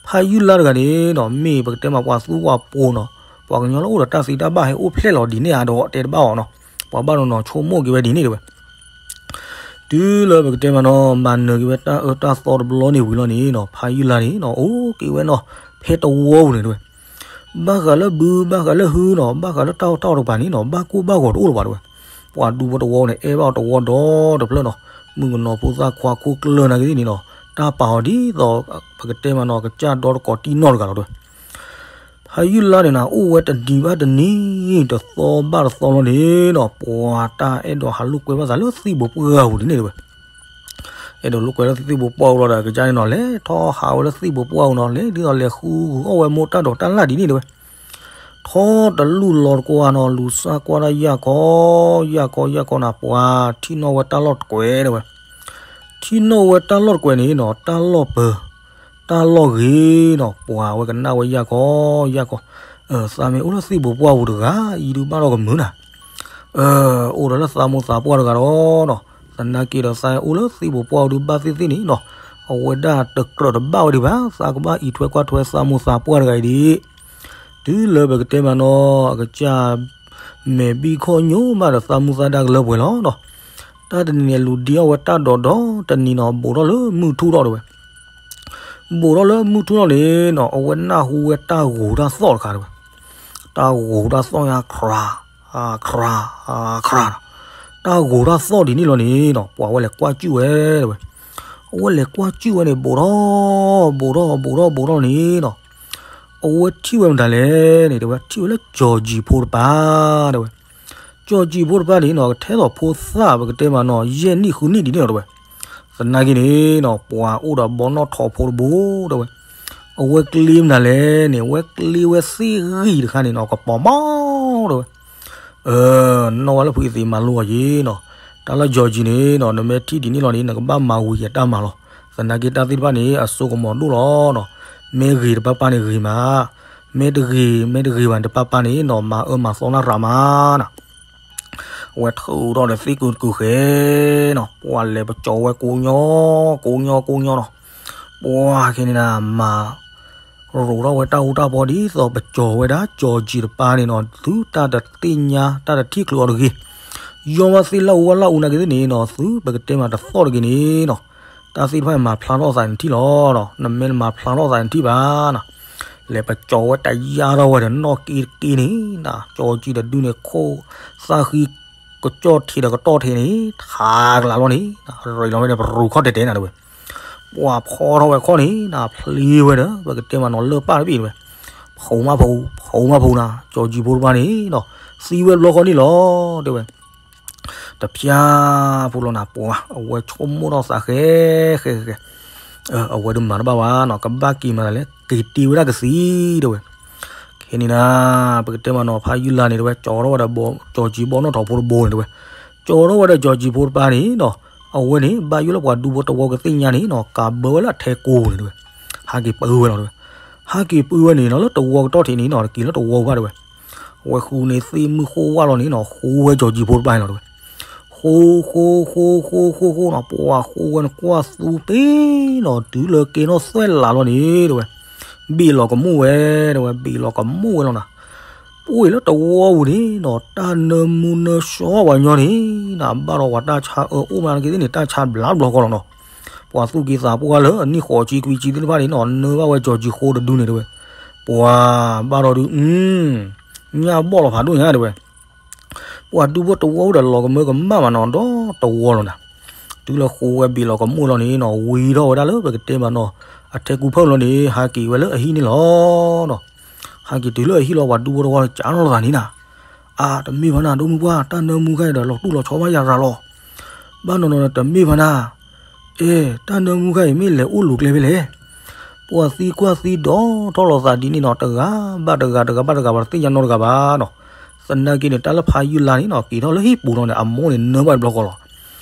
ဖးယုၢ်လါတဂၤန့ၣ်နီၤ မ့ၢ်ပကတဲမးပှၤသူပှၤပိာ်နီၤ, ပှၤကညီလၢအိၣ်ဒီးတၢ်သံတၢ်ဘၣ်ဟဲအိၣ်ဖျဲၣ်လီၤဒ်န့ၣ်ဧါဒီးတဲတဘၣ်အီၤနီၤ, ပှၤဘၣ်နီၤနီၤဆိကမိၣ်က့ၤဝဲဒ်န့ၣ်တဲဝဲ တုၤလၢပကတဲမးနီၤ မၤနၢၤက့ၤဝဲတၢ်အၢတၢ်သီတဘျီန့ၣ်ဝံၤလီၤန့ၣ်နီၤ ဖးယုၢ်လါန့ၣ်နီၤ အိၣ်က့ၤဝဲနီၤ ဖဲတဝီပူၤန့ၣ်တဲဝဲ, ဘၣ်ဃးလၢဘု ဘၣ်ဃးလၢဟုနီၤ ဘၣ်ဃးလၢတၢ်အီၣ်တၢ်အီတကပၤန့ၣ်နီၤ ဘၣ်ကိၢ်ဘၣ်ဂီၤတအိၣ်လၢၤဘၣ်တဲဝဲ, ပှၤဒူဖိတဝီန့ၣ် အဲၣ်ဘၣ်အီၤတဝီဒီတဖျၢၣ်နီၤ, မုၣ်ကနီၤဖိသၣ်ခွါခိၣ်ကျၢၢ်နာ်က့သ့ၣ်န့ၣ်နီၤ တၢ်ပာ်အီၤဒ်သိး ပကတဲမးနီၤ ကစၢ်ဒီတကိးတံၢ်နီၢ်တဂၤလီၤတဲဝဲ ဖးယုၢ်လါန့ၣ်နၤ အိၣ်ဝဲတနံၤဘၣ်တနံၤ တသီဘၣ်တသီလီၤန့ၣ်နီၤ ပှၤတၢ်အဲၣ်ဒိးဟးလိာ်ကွဲဘၣ်သးလၢသံၣ်ဘိပှၢ်ပူၤဒ်န့ၣ်တဲဝဲ, အဲၣ်ဒိးလိာ်ကွဲလၢသံၣ်ဘိပှၢ်ပူၤလီၤဒီး ကစၢ်န့ၣ်နီၤ လဲၤထီၣ်ဟးဝဲလၢသံၣ်ဘိပှၢ်ပူၤနီၤ လဲၤဒ်သိးလဲၤဃုအီၣ်ဝဲမိၢ်တၢ်ဒိးတၢ်လၣ်ဒ်န့ၣ်တဲဝဲ, ထီတလူၢ်လီၤတကွၢ်နီၤ လူၤစၢ်ကွၢ်ဒၣ်ယၢ်ခီ ယၢ်ခီယၢ်ခီနၤ ပှၤထံၣ်နီၣ်ဝဲတၢ်လီၢ်တကွဲးတဲဝဲ ထံၣ်နီၣ်ဝဲတၢ်လီၢ်တကွဲးန့ၣ်နီၤ တၢ်လီၢ်ပၢၤ တၢ်လီၢ်ဂ့ၤနီၤ ပှၤဝဲကနၣ်ဝဲယၢ်ခီ ယၢ်ခီ, သးမ့ၢ်အိၣ်လၢသံၣ်ဘိပှၢ်ပူၤတဂၤ အံၤဒုးဘၣ်ထီၣ်ကမုာ်နၤ, အိၣ်ဒီးလၢသးမိၢ်သးပှၢ်တဂၤဒီးနီၤ, သနာ်က့ဒီးသးအိၣ်လၢသံၣ်ဘိပှၢ်ပူၤဒုးဘၣ်သ့ၣ်သ့ၣ်န့ၣ်နီၤ, အဝဲဒၣ်တကြၢးတဘၣ်ဝဲဒံးဘၣ် သးကဘၣ်အံးထွဲကွၢ်ထွဲသးမိၢ်သးပှၢ်တဂၤအံၤဒ် တုၤလၢပကတဲမးနီၤ အကစၢ် မဲာ်ဘံၣ်ခီၣ်ညိဘၣ်ဒီးသးမုၢ်သးဒါကလၢပှဲၤလီၤနီၤ, တၢ်တနံၤန့ၣ် လူၤဒံအီၣ်ဝဲတၢ်ဒိးဒီးတနံၤနီၤ ဘူးထီၣ်လၢမုၢ်ထူၣ်ထီၣ်တဲဝဲ, ဘူးထီၣ်လၢမုၢ်ထူၣ်ထီၣ်န့ၣ်နီၤ အဝဲနၢ်ဟူဝဲတၢ်ဂိၤတၢ်သီၣ်တခါတဲဝဲ, တၢ်ဂိၤတၢ်သီၣ်ညါ ခရၤ ခရၤ ခရၤ, တၢ်ဂိၤတၢ်သီၣ်ဒ်န့ၣ်လီၤန့ၣ်နီၤ ပှၤဝဲလဲၤကွၢ်ကၠုၣ်ဝဲတဲဝဲ, အဝဲလဲၤကွၢ်ကၠုၣ်ဝဲန့ၣ် ဘူးထီၣ် ဘူးထီၣ် ဘူးထီၣ် ဘူးထီၣ်န့ၣ်နီၤ အဝဲထံၣ်ဝဲမတၤလဲၣ်န့ၣ် တဲဝဲ ထံၣ်ဝဲလၢကၠီၤကၠံၤဖိတပၤ တဲဝဲ, ကၠီၤကၠံၤဖိတပၤန့ၣ်နီၤ ကထဲသိးဖိသၣ်ပကတဲမးနီၤ ယဲၢ်နံၣ်ဃုနံၣ်ဒ်န့ၣ်လီၤတဲဝဲ, သနာ်က့န့ၣ်နီၤ ပှၤအိၣ်ဒီးဘီနီၣ်ထိးဖိတဘိ တဲဝဲ, အဝဲကျ့မနုၤလဲၣ်န့ၣ် အဝဲကျ့ဝဲသ့ၣ်ဂံၢ်တခါန့ၣ်နီၤ ကပီၤမီၤ တဲဝဲ နီၢ်ဝဲလၢဖုအသ့မၤလိအီၤယ့ၣ်နီၤ, တၢ်လၢကၠီၤကၠံၤန့ၣ်နီၤ နမ့ၢ်ထံၣ်ဒ်န့ၣ်လီၤန့ၣ် နကဘၣ်မၤဝံၤက့ၤတၢ်မၤလီၤ, သနာ်က့တၢ်သ့ၣ်တဖၣ်န့ၣ် အစိကမီၤဒိၣ်လီၤနီၤ, မ့ၢ်ဂ့ၤတပၢ်ပၢ်န့ၣ်ဂ့ၤမး, မ့ၢ်တဂ့ၤ မ့ၢ်တဂ့ၤဘၣ်န့ၣ်တပၢ်ပၢ်န့ၣ်နီၤ မၤအၢမၤသီနၢ်ရၤမးနီၤ အဝဲထုးထီၣ်ဒီးသ့ၣ်ကုၤတကုၤဃဲနီၤ ပှၤလဲၤပကၠီၤဝဲကိးညီ ကိးညီကိးညီနီၤ, ပှၤခဲန့ၣ်နၤ မၤ ရိးထီၣ်ဝဲတၢ်အူတၢ်ပီဒ်သိးပကၠီၤဝဲဒၣ်ကၠီၤကၠံၤတပၤန့ၣ်နီၤ သုတၢ်တသ့ၣ်ညါတၢ်တထံၣ်ချုးအီၤတဂ့ၤ, ယီၢ်ဘၣ်သ့ၣ်လၢအူဝဲလၢအူနာ်က့သ့ၣ်န့ၣ်နီၤ သုပကတဲမးတသီၣ်တဂ့ၤန့ၣ်နီၤ, တၢ်သ့ၣ်တဖၣ်မၤဖျါထီၣ်သးန့ၣ်ထံၣ်လီၤ, နမ့ၢ်မၤဖျါထီၣ်သးန့ၣ်ထံၣ်ဘၣ်နီၤ, လဲၤပကၠီၤဝဲတယါထီၣ်ဝဲဒီးနီၣ်က့တက့န့ၣ်နီၤ ကၠီၤကၠံၤတဒုန့ၣ်ခိၣ် သၣ်ဃံ ကကၠီၣ်ထံးဒီးကတီၢ်ထံးန့ၣ် ထးကလးလီၤန့ၣ် ရ့းလီၤဝဲဒီးပရူၤခီၣ်တဲာ်တဲာ်နၤတဲဝဲ, ပှၤဖီထီၣ်ဝဲခီၣ်န့ၣ်နၤ ဖျ့ဝဲဒီး ပကတဲမးနီၤလၢပၢ်တဘ့ၣ်တဲဝဲ, ဖီမးဖီ ဖီမးဖီနၤ ကၠီၤကၠံၤဖိတပၤန့ၣ်နီၤ သံဝဲတဘျီဃီန့ၣ်လီၤ တဲဝဲ, တပျၢ်ဖိလီၤနၤ ပှၤအဝဲဆိကမိၣ်ထီၣ်သးဃဲ ဃဲ ဃဲ ဃဲ အဝဲဒုးမၤတဘၣ်ဘၣ်နီၤ ကဘၣ်က့ၤမၤတၢ်လဲၣ် က့ၤတ့ဝဲဒၣ်ကသံတဲဝဲ, ခဲန့ၣ်နၤ ပကတဲမးနီၤ ဖးယုၢ်လါန့ၣ်တဲဝဲ ကၠီၤထီၣ်ဝဲဒီးကၠီၤကၠံၤဘီနီၣ်ထိးဖိတဘိန့ၣ်တဲဝဲ, ကၠီၤထီၣ်ဝဲဒီးကၠီၤကၠံၤဖိတပၤန့ၣ်နီၤ အဝဲန့ၣ် ဘၣ်ယိၣ်လၢပှၤဒူဖိတဝီကသ့ၣ်ညါန့ၣ်နီၤ ကးဘၢဝဲလၢအထဲကိးပူၤန့ၣ်တဲဝဲ, ဟးက့ၤပုၢ်ဝဲလီၤတဲဝဲ, ဟးက့ၤပုၢ်ဝဲန့ၣ်နီၤ လၢတဝီကတီၢ်ထံးန့ၣ်နီၤ တက့ၤလၢတဝီဘၣ်တဲဝဲ, အဝဲဃုန့ၢ်သ့ၣ်မုၢ်ဃိၣ်ဝါလီၤန့ၣ်နီၤ ဃိဝဲကၠီၤကၠံၤဖိတပၤန့ၣ်လီၤတဲဝဲ ဃိ ဃိ ဃိ ဃိ ဃိ ဃိ ဃိနီၤ ပှၤဃိဝဲန့ၣ်ကွၢ်သူတ့ၢ်နီၤ တုၤလၢကဲထီၣ်သွဲၣ်လးလီၤန့ၣ်တဲဝဲ, ဘ့ၣ်လီၤကမူၣ်ဝဲတဲဝဲ ဘ့ၣ်လီၤကမူၣ်ဝဲလီၤနၤ, ပှ့ၤလၢတဝီပူၤန့ၣ်နီၤ တၢ်နၢမူနၢဆှီပှၤညီန့ၣ်နၤ ဘၣ်ဒီးပှၤတၢ်ဆါအၢအိၣ်မးနက့သ့ၣ်န့ၣ် တၢ်ဆါဘျါတဘျီဃီလီၤနီၤ, ပှၤသူၣ်က့သးပှၢ်လၢအနံၣ်ဃိးဆံခွံဆံသ့ၣ်တဖၣ်န့ၣ်နီၤ နၢဘၣ်ဝဲကၠီၤကၠံၤဃိတဒုန့ၣ်တဲဝဲ, ပှၤဘၣ်ဒီးဒုး ညၣ်ဘီၣ်လီၤဖးဒိၣ်ညါတဲဝဲ, ပှၤဒူဖိတဝီအိၣ်ဒီးလီၤကမၢကမၣ်မးနီၤ ဒီတဝီလီၤနၤ, တုၤလၢဃိဝဲဘ့ၣ်လီၤကမူၣ်လီၤန့ၣ်နီၤ ဝံၤထီၣ်ဝဲဒၣ်လၢပကတဲမးနီၤ အထဲကူဖၢၣ်လီၤန့ၣ် ဟးက့ၤဝဲလၢအဟံၣ်န့ၣ်လီၤနီၤ, ဟးက့ၤတုၤလၢအဟံၣ်လီၤ ပှၤဒူဖိတဝီလီၤကးထီၣ်လိာ်သးန့ၣ်နၤ, အါ တမ့ၢ်ဘၣ်နၤ ဒိၣ်မုၢ်ပှၢ် တၢ်နၢမူခါအံၤဒီးလီၤတူၢ်လီၤဆီဘၣ်ယၤရၤလီၤ, ဘၣ်နီၤနီၤ တမ့ၢ်ဘၣ်နၤ အဲ တၢ်နၢမူခါအံၤမ့ၢ်လဲၤအိၣ်လူၤကျဲဖဲလဲၣ်, ပှၤသံကွၢ်သံဒီးထီၣ်လိာ်သးဒ်န့ၣ်နီၤ တဂၤဘၣ်တဂၤ တဂၤဘၣ်တဂၤ ပှၤတသ့ၣ်ညါနီတဂၤဘၣ်နီၤ, သနာ်က့န့ၣ် တၢ်လၢဖးယုၢ်လါန့ၣ်နီၤ က့ၤထီၣ်လၢဟံၣ်ပူၤလီၤန့ၣ် အမိၢ်န့ၣ်နၢဘၣ်တဘျီဃီလီၤ,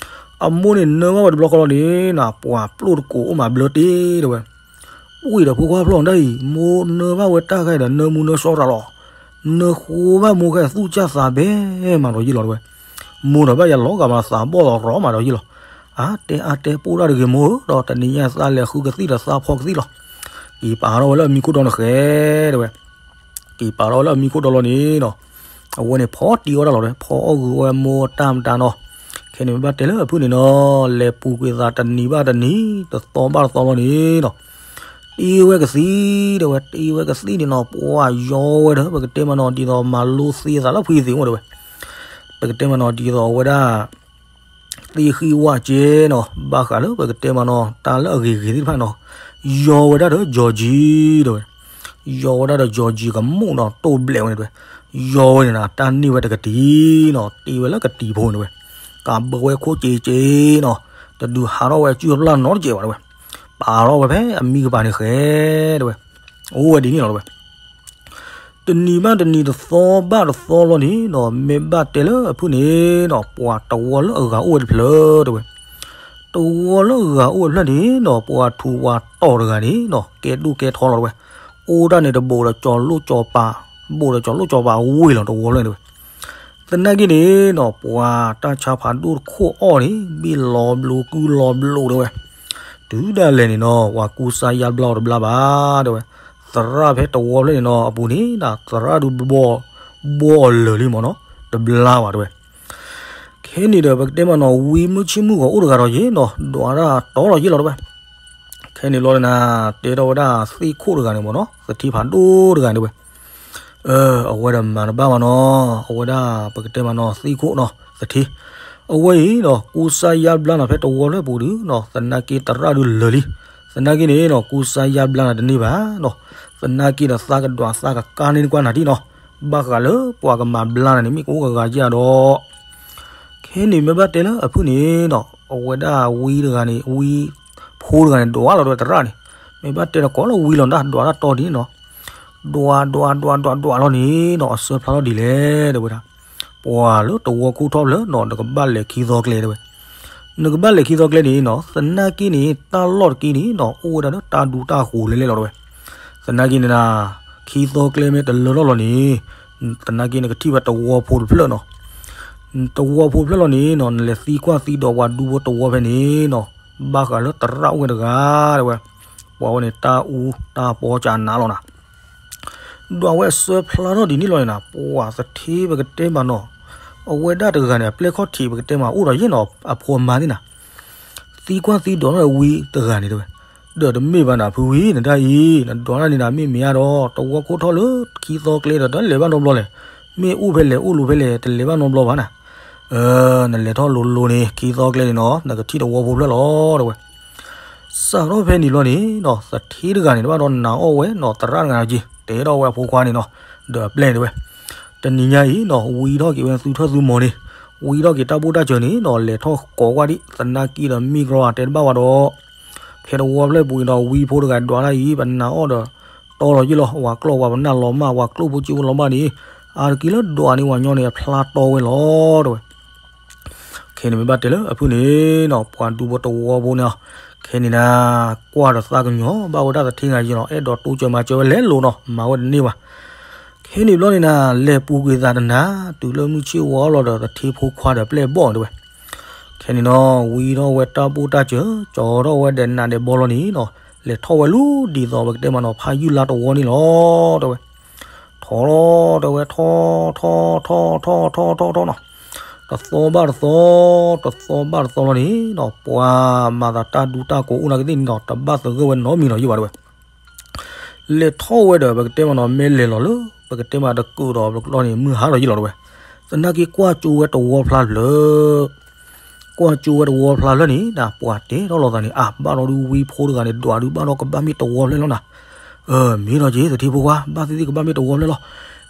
အမိၢ်န့ၣ်နၢဘၣ်ဝဲတဘျီဃီလီၤန့ၣ်နီၤ ပှၤပျိၢ်တကိးအိၣ်မးဘျၢတ့ၢ်တဲဝဲ, ဝံၤဒီးဖိခွါဖျီၣ်ဒၣ်အံၤ မိၢ်နၢဘၣ်ဝဲတၢ်ခဲဒီး နၢမူနၢဆှီရၤလီၤ. နၢဃိဘၣ်မိၢ်ခဲသူၣ်ကၢ်သးဘဲမးဒီးယံာ်လီၤတဲဝဲ. မိၢ်ဒီးဘၣ်ယလီၤဂာ်မးသးဘီၣ်လီၤရီမးဒီးယံာ်လီၤ. အါတဲအါတဲပိၢ်တၢ်တဂ့ၤမိၢ်ဧၢ ဒီးတနံၤညါသးလဲၤဃုကသံၣ်ဒီးသးဖီကသံၣ်လီၤ. က့ၤပာ်ထီၣ်ဝဲလၢအမံခိၣ်ဒီနဃဲတဲဝဲ. က့ၤပာ်ထီၣ်ဝဲလၢအမံခိၣ်ဒီလီၤန့ၣ်နီၤ အဝဲန့ၣ်ဖီတံၢ်အီၣ်တၢ်လီၤတဲ ဖီအီၣ်ဂုာ်ဝဲမိၢ်တၢ်မတၤနီၤ. ခဲန့ၣ်မ့ၢ်ဘၣ်တဲလၢအဖုၣ်န့ၣ်နီၤ လဲၤပူၤကွံာ်သးတနံၤဘၣ်တနံၤ တသီဘၣ်တသီလီၤန့ၣ်နီၤ တ့ဝဲကသံၣ်တဲဝဲ တ့ဝဲကသံၣ်န့ၣ်နီၤ ပှၤယီဝဲဒီး ပကတဲမးနီၤ ဒ်သိးမၤလိသ့သးလၢဖှံသ့ၣ်အိၣ်တဲဝဲ. ပကတဲမးနီၤ ဒ်သိးအဝဲဒၣ် သ့ဃံဝၣ်ကဲနီၤ ဘၣ်ဃးလၢပကတဲမးနီၤ တၢ်လၢအဂ့ၤဂ့ၤသ့ၣ်တဖၣ်နီၤ ယီဝဲဒၣ်ဒီး Georgie တဲဝဲ. ယီဝဲဒၣ်ဒီး Georgie ကမူၣ်နီၤ တိၢ်ဘျဲးဝဲန့ၣ်တဲဝဲ. ယီဝဲန့ၣ်နီၤ တၢ်န့ၢ်ဝဲတကတံၤနီၤ တ့ဝဲလၢကတံၤဖိန့ၣ်တဲဝဲ. ကးဘၢဝဲခိၣ်က့က့နီၤ တဒုးဟးထီၣ်ဝဲအစုအပျၢ်နီတစဲးဘၣ်တဲဝဲ. ပာ်ထီၣ်ဝဲဖဲအမံကပၤန့ၣ်ဃဲတဲဝဲ. အိၣ်ဝဲဒ်န့ၣ်လီၤတဲဝဲ. တနံၤဘၣ်တနံၤ တသီဘၣ်တသီလီၤန့ၣ်နီၤ မ့ၢ်ဘၣ်တဲလၢအဖုၣ်န့ၣ်နီၤ ပှၤတဝီလၢအဂၤအိၣ်ဝဲတဖျၢၣ်တဲဝဲ. တဝီလၢအဂၤအိၣ်ဝဲတဖျၢၣ်န့ၣ်နီၤ ပှၤထူးပှၤတီၤတဂၤန့ၣ်နီၤ ကဲဒိၣ်ကဲထီလီၤတဲဝဲ. အိၣ်ဒၣ်န့ၣ်တဘိးဒီးကၠီၤလိၣ်ကၠီၤပၤ ဘိးဒီးကၠီၤလိၣ်ကၠီၤပၤဝ့ၢ်လီၤတဝီဖျၢၣ်န့ၣ်တဲဝဲ. သနာ်က့န့ၣ်နီၤ ပှၤတၢ်ဆါဖးဒိၣ်တခိၣ်အီၣ်န့ၣ် ဘ့ၣ်လီၤဘျိးကုလီၤဘျိးတဲဝဲ. တုၤဒၣ်လဲာ်န့ၣ်နီၤ ပှၤကူစါယါဘျါအီၤတဘျါဘၣ်တဲဝဲ. သရၣ်ဖဲတဝီဖျၢၣ်န့ၣ်နီၤ အပူၤန့ၣ် သရၣ်ဒုးဘှီအီၤလၢာ်လံမ့ၢ်နီၤ တဘျါဘၣ်တဲဝဲ. ခဲန့ၣ်ဒီး ပကတဲမးနီၤ ဝံမုၢ်ဆ့ၣ်မုၢ်ဂီၤအိၣ်တဂၤဒီးယ့ၣ်နီၤ ဒွးတၢ်တီလီၤယ့ၣ်လီၤတဲဝဲ. ခဲန့ၣ်ဘျီန့ၣ် တဲထီၣ်ဝဲဒၣ်သ့ၣ်ခိၣ်တဂၤန့ၣ်မ့ၢ်နီၤ သထ့ဖးဒိၣ်တဂၤန့ၣ်တဲဝဲ. အဝဲဒီးမၤတဘၣ်ဘၣ်နီၤ အဝဲဒၣ်ပကတဲမးနီၤ သ့ၣ်ခိၣ်နီၤ သထ့ အဝဲအံၤနီၤ ကူစါယါဘျါနီၤ ဖဲတဝီဖျၢၣ်ပူၤဒုးနီၤ သနာ်က့သရၣ်ဒုးလၢာ်လံ. သနာ်က့န့ၣ်နီၤ ကူစါယါဘျါနၤတန့ၢ်ဘၣ်နီၤ. သနာ်က့ဒီးသးကဒွးသးကကါန့ၢ်နကွၢ်နၤဒံးနီၤ. ဘၣ်ဃးလၢပှၤကမၤဘျါနၤန့ၣ် မ့ၢ်ကအိၣ်ကဂၤယၢ်ဒီး ခဲန့ၣ်မ့ၢ်ဘၣ်တဲလၢအဖုၣ်န့ၣ်နီၤ အဝဲဒၣ်ဝံတဂၤန့ၣ် ဝံဖိတဂၤန့ၣ် ဒွးလီၤတဲဝဲသရၣ်န့ၣ် မ့ၢ်ဘၣ်တဲဒီးကိးလီၤဝံလီၤဒၣ် ဒွးတၢ်တီဒ်န့ၣ်နီၤ. ဒွးဒွးဒွးဒွးဒွးလီၤန့ၣ်နီၤ အဆၢဖျါထီၣ်ဒ်လဲၣ်တဲဝဲဒၣ်. ပှၤလၢတဝီခိၣ်ထီၣ်ဖျၢၣ်နီၤ နကဘၣ်လဲၤခံသီကျဲတဲဝဲ. နကဘၣ်လဲၤခံသီကျဲန့ၣ်နီၤ သနာ်က့န့ၣ် တၢ်လီၢ်တက့ၢ်န့ၣ်နီၤ အိၣ်ဝဲဒၣ်လၢတၢ်ဒူတၢ်ဃိၤလဲၤလဲၤလီၤတဲဝဲ. သနာ်က့န့ၣ်နၤ ခံသီကျဲမ့ၢ်တလၢထီၣ်လီၤန့ၣ် သနာ်က့နကထံၣ်ဝဲတဝီဖိတဖျၢၣ်နီၤ. တဝီဖိတဖျၢၣ်လီၤန့ၣ်နီၤ နလဲၤသံကွၢ်သံဒိးပှၤဒူဖိတဝီဖဲန့ၣ်နီၤ ဘၣ်ဃးလၢသရၣ်အိၣ်ဝဲတဂၤတဲဝဲ. ပှၤဝဲန့ၣ်တၢ်အူတၢ်ပီစးနးလီၤနၤ ဒွးဝဲအဆၢဖျါထီၣ်ဒ်န့ၣ်လီၤန့ၣ်နၤ ပှၤသထ့ပကတဲမးနီၤ အဝဲဒၣ်တဂၤန့ၣ် အပျဲၢ်ခီၣ်ထံးပကတဲမး အိၣ်ဒီးယဲၢ်နီၤ အဖိအမါသ့ၣ်နၤ သံကွၢ်သံဒိးထီၣ်ဝံတဂၤန့ၣ်တဲဝဲ. ဒီးတမ့ၢ်ဘၣ်နၤ ဖုဝံ နတၢ်အံၤ နဒွးတၢ်န့ၣ်နၤ မ့ၢ်မ့ၢ်အါဒီး တဝီခိၣ်ထီၣ်လၢခံသီကျဲဒီး တလဲၤဘၣ်နီတဘျီလဲၣ်. မ့ၢ်အိၣ်ဖဲလဲၣ် အိၣ်လိၤဖဲလဲၣ် တလဲၤဘၣ်နီတဘျီဘၣ်နၤ. နလဲၤထီၣ်လိၤလိၤန့ၣ် ခံသီကျဲန့ၣ်နီၤ နကထံၣ်တဝီဖိဖျၢၣ်လီၤတဲဝဲ. စးထီၣ်ဖဲန့ၣ်ဘျီန့ၣ်နီၤ သထ့တဂၤန့ၣ် တဘၣ်ဒီးနာ်အီၣ်ဝဲနီၤ သရၣ်တဂၤက့ၤ တဲထီၣ်ဝဲအဖိခွါန့ၣ်နီၤ ဒီးအပျဲၢ်န့ၣ်တဲဝဲ. တနံၤညါအံၤနီၤ ဝံထီၣ်က့ၤဝဲသုထၢၣ်သုမီၤန့ၣ် ဝံထီၣ်က့ၤတၢ်ဘိၣ်တၢ်စၢၤန့ၣ်နီၤ လဲၤထီၣ်ကိးကွၢ်ဒံး သနာ်က့ဒီးမ့ၢ်ကရီတဲတဘၣ်ဝဲဒီး ဖဲတဝီဖျၢၣ်ပူၤအံၤဒီး ဝံဖိတဂၤဒွးတၢ်အံၤ ပနာ်အီၣ်ဒီး တီလီၤယ့ၢ်လီၤ ဝၤကျီၢ်ဝၤပနၢ်လီၤမၢ် ဝၤကျိၣ်ဖိကၠိဖိလီၤမၢ်န့ၣ် အါတက့ၢ်လၢဒွးန့ၢ်ဝၤညီန့ၣ် အဖျါတီဝဲလီၤတဲဝဲ. ခဲန့ၣ်မ့ၢ်ဘၣ်တဲလၢအဖုၣ်န့ၣ်နီၤ ပှၤဒူဖိတဝီဖိန့ၣ် ခဲန့ၣ်နၤ ကွၢ်ဒီးသးကညီၤ ဘၣ်ဝဲဒၣ်သထ့ဂၤယ့ၢ်လီၤ အဲၣ်ဒိးတိစၢၤမၤစၢၤဝဲလဲၤလိၤနီၤ မၤဝဲတန့ၢ်ဘၣ်. ခဲန့ၣ်ဘျီန့ၣ်နၤ လဲၤပူၤကွံာ်သးတနၤ တုၤလၢမုၢ်ဆ့ၣ်ဝါလီၤဒီး သထ့ဖိခွါဒီးပျဲၢ်ဘီၣ်တဲဝဲ. ခဲန့ၣ်နီၤ ဝံထီၣ်ဝဲတၢ်ဘိၣ်တၢ်စၢၤ ကၠီထီၣ်ဝဲဒီးနးဒီးဘီလီၤန့ၣ်နီၤ လဲၤထီၣ်ဝဲလၢဒ်သိးပကတဲမးနီၤ ဖးယုၢ်လါတဝီန့ၣ်လီၤတဲဝဲ. ထီၣ်လီၤတဲဝဲ ထီၣ်ထီၣ်ထီၣ်ထီၣ်ထီၣ်ထီၣ်ထီၣ်နီၤ တသီဘၣ်တသီ တသီဘၣ်တသီလီၤန့ၣ်နီၤ ပှၤမၤသးတၢ်ဒူတၢ်ကိးအိၣ်နာ်က့သ့ၣ်န့ၣ်နီၤ တဘၣ်သဂၢၢ်ဝဲနီတမံၤလီၤယ့ၢ်ဘၣ်တဲဝဲ. လဲၤထီၣ်ဝဲဒီး ပကတဲမးနီၤ မ့ၢ်လဲၤလီၤလၢ ပကတဲမးတကုာ်ဒီးပကျီန့ၣ် မုၢ်ဟါလီၤယ့ၢ်လီၤတဲဝဲ. သနာ်က့ကွၢ်ကၠိဝဲတဝီဖျါဖျၢၣ် ကွၢ်ကၠိဝဲတဝီဖျါဖျၢၣ်န့ၣ် နပှၤတဲထီၣ်လိာ်သးန့ၣ် အါ ဘၣ်ဒီးဒုးဝံဖိတဂၤန့ၣ် ဒွးဒုးဘၣ်ဒီးကဘၣ်မ့ၢ်တဝီဖျၢၣ်လီၤနၤ. မ့ၢ်ဒီးက့ၤ သထ့ဖိခွါ ဘၣ်သ့ၣ်သ့ၣ်ကဘၣ်မ့ၢ်တဝီဖျၢၣ်လီၤ.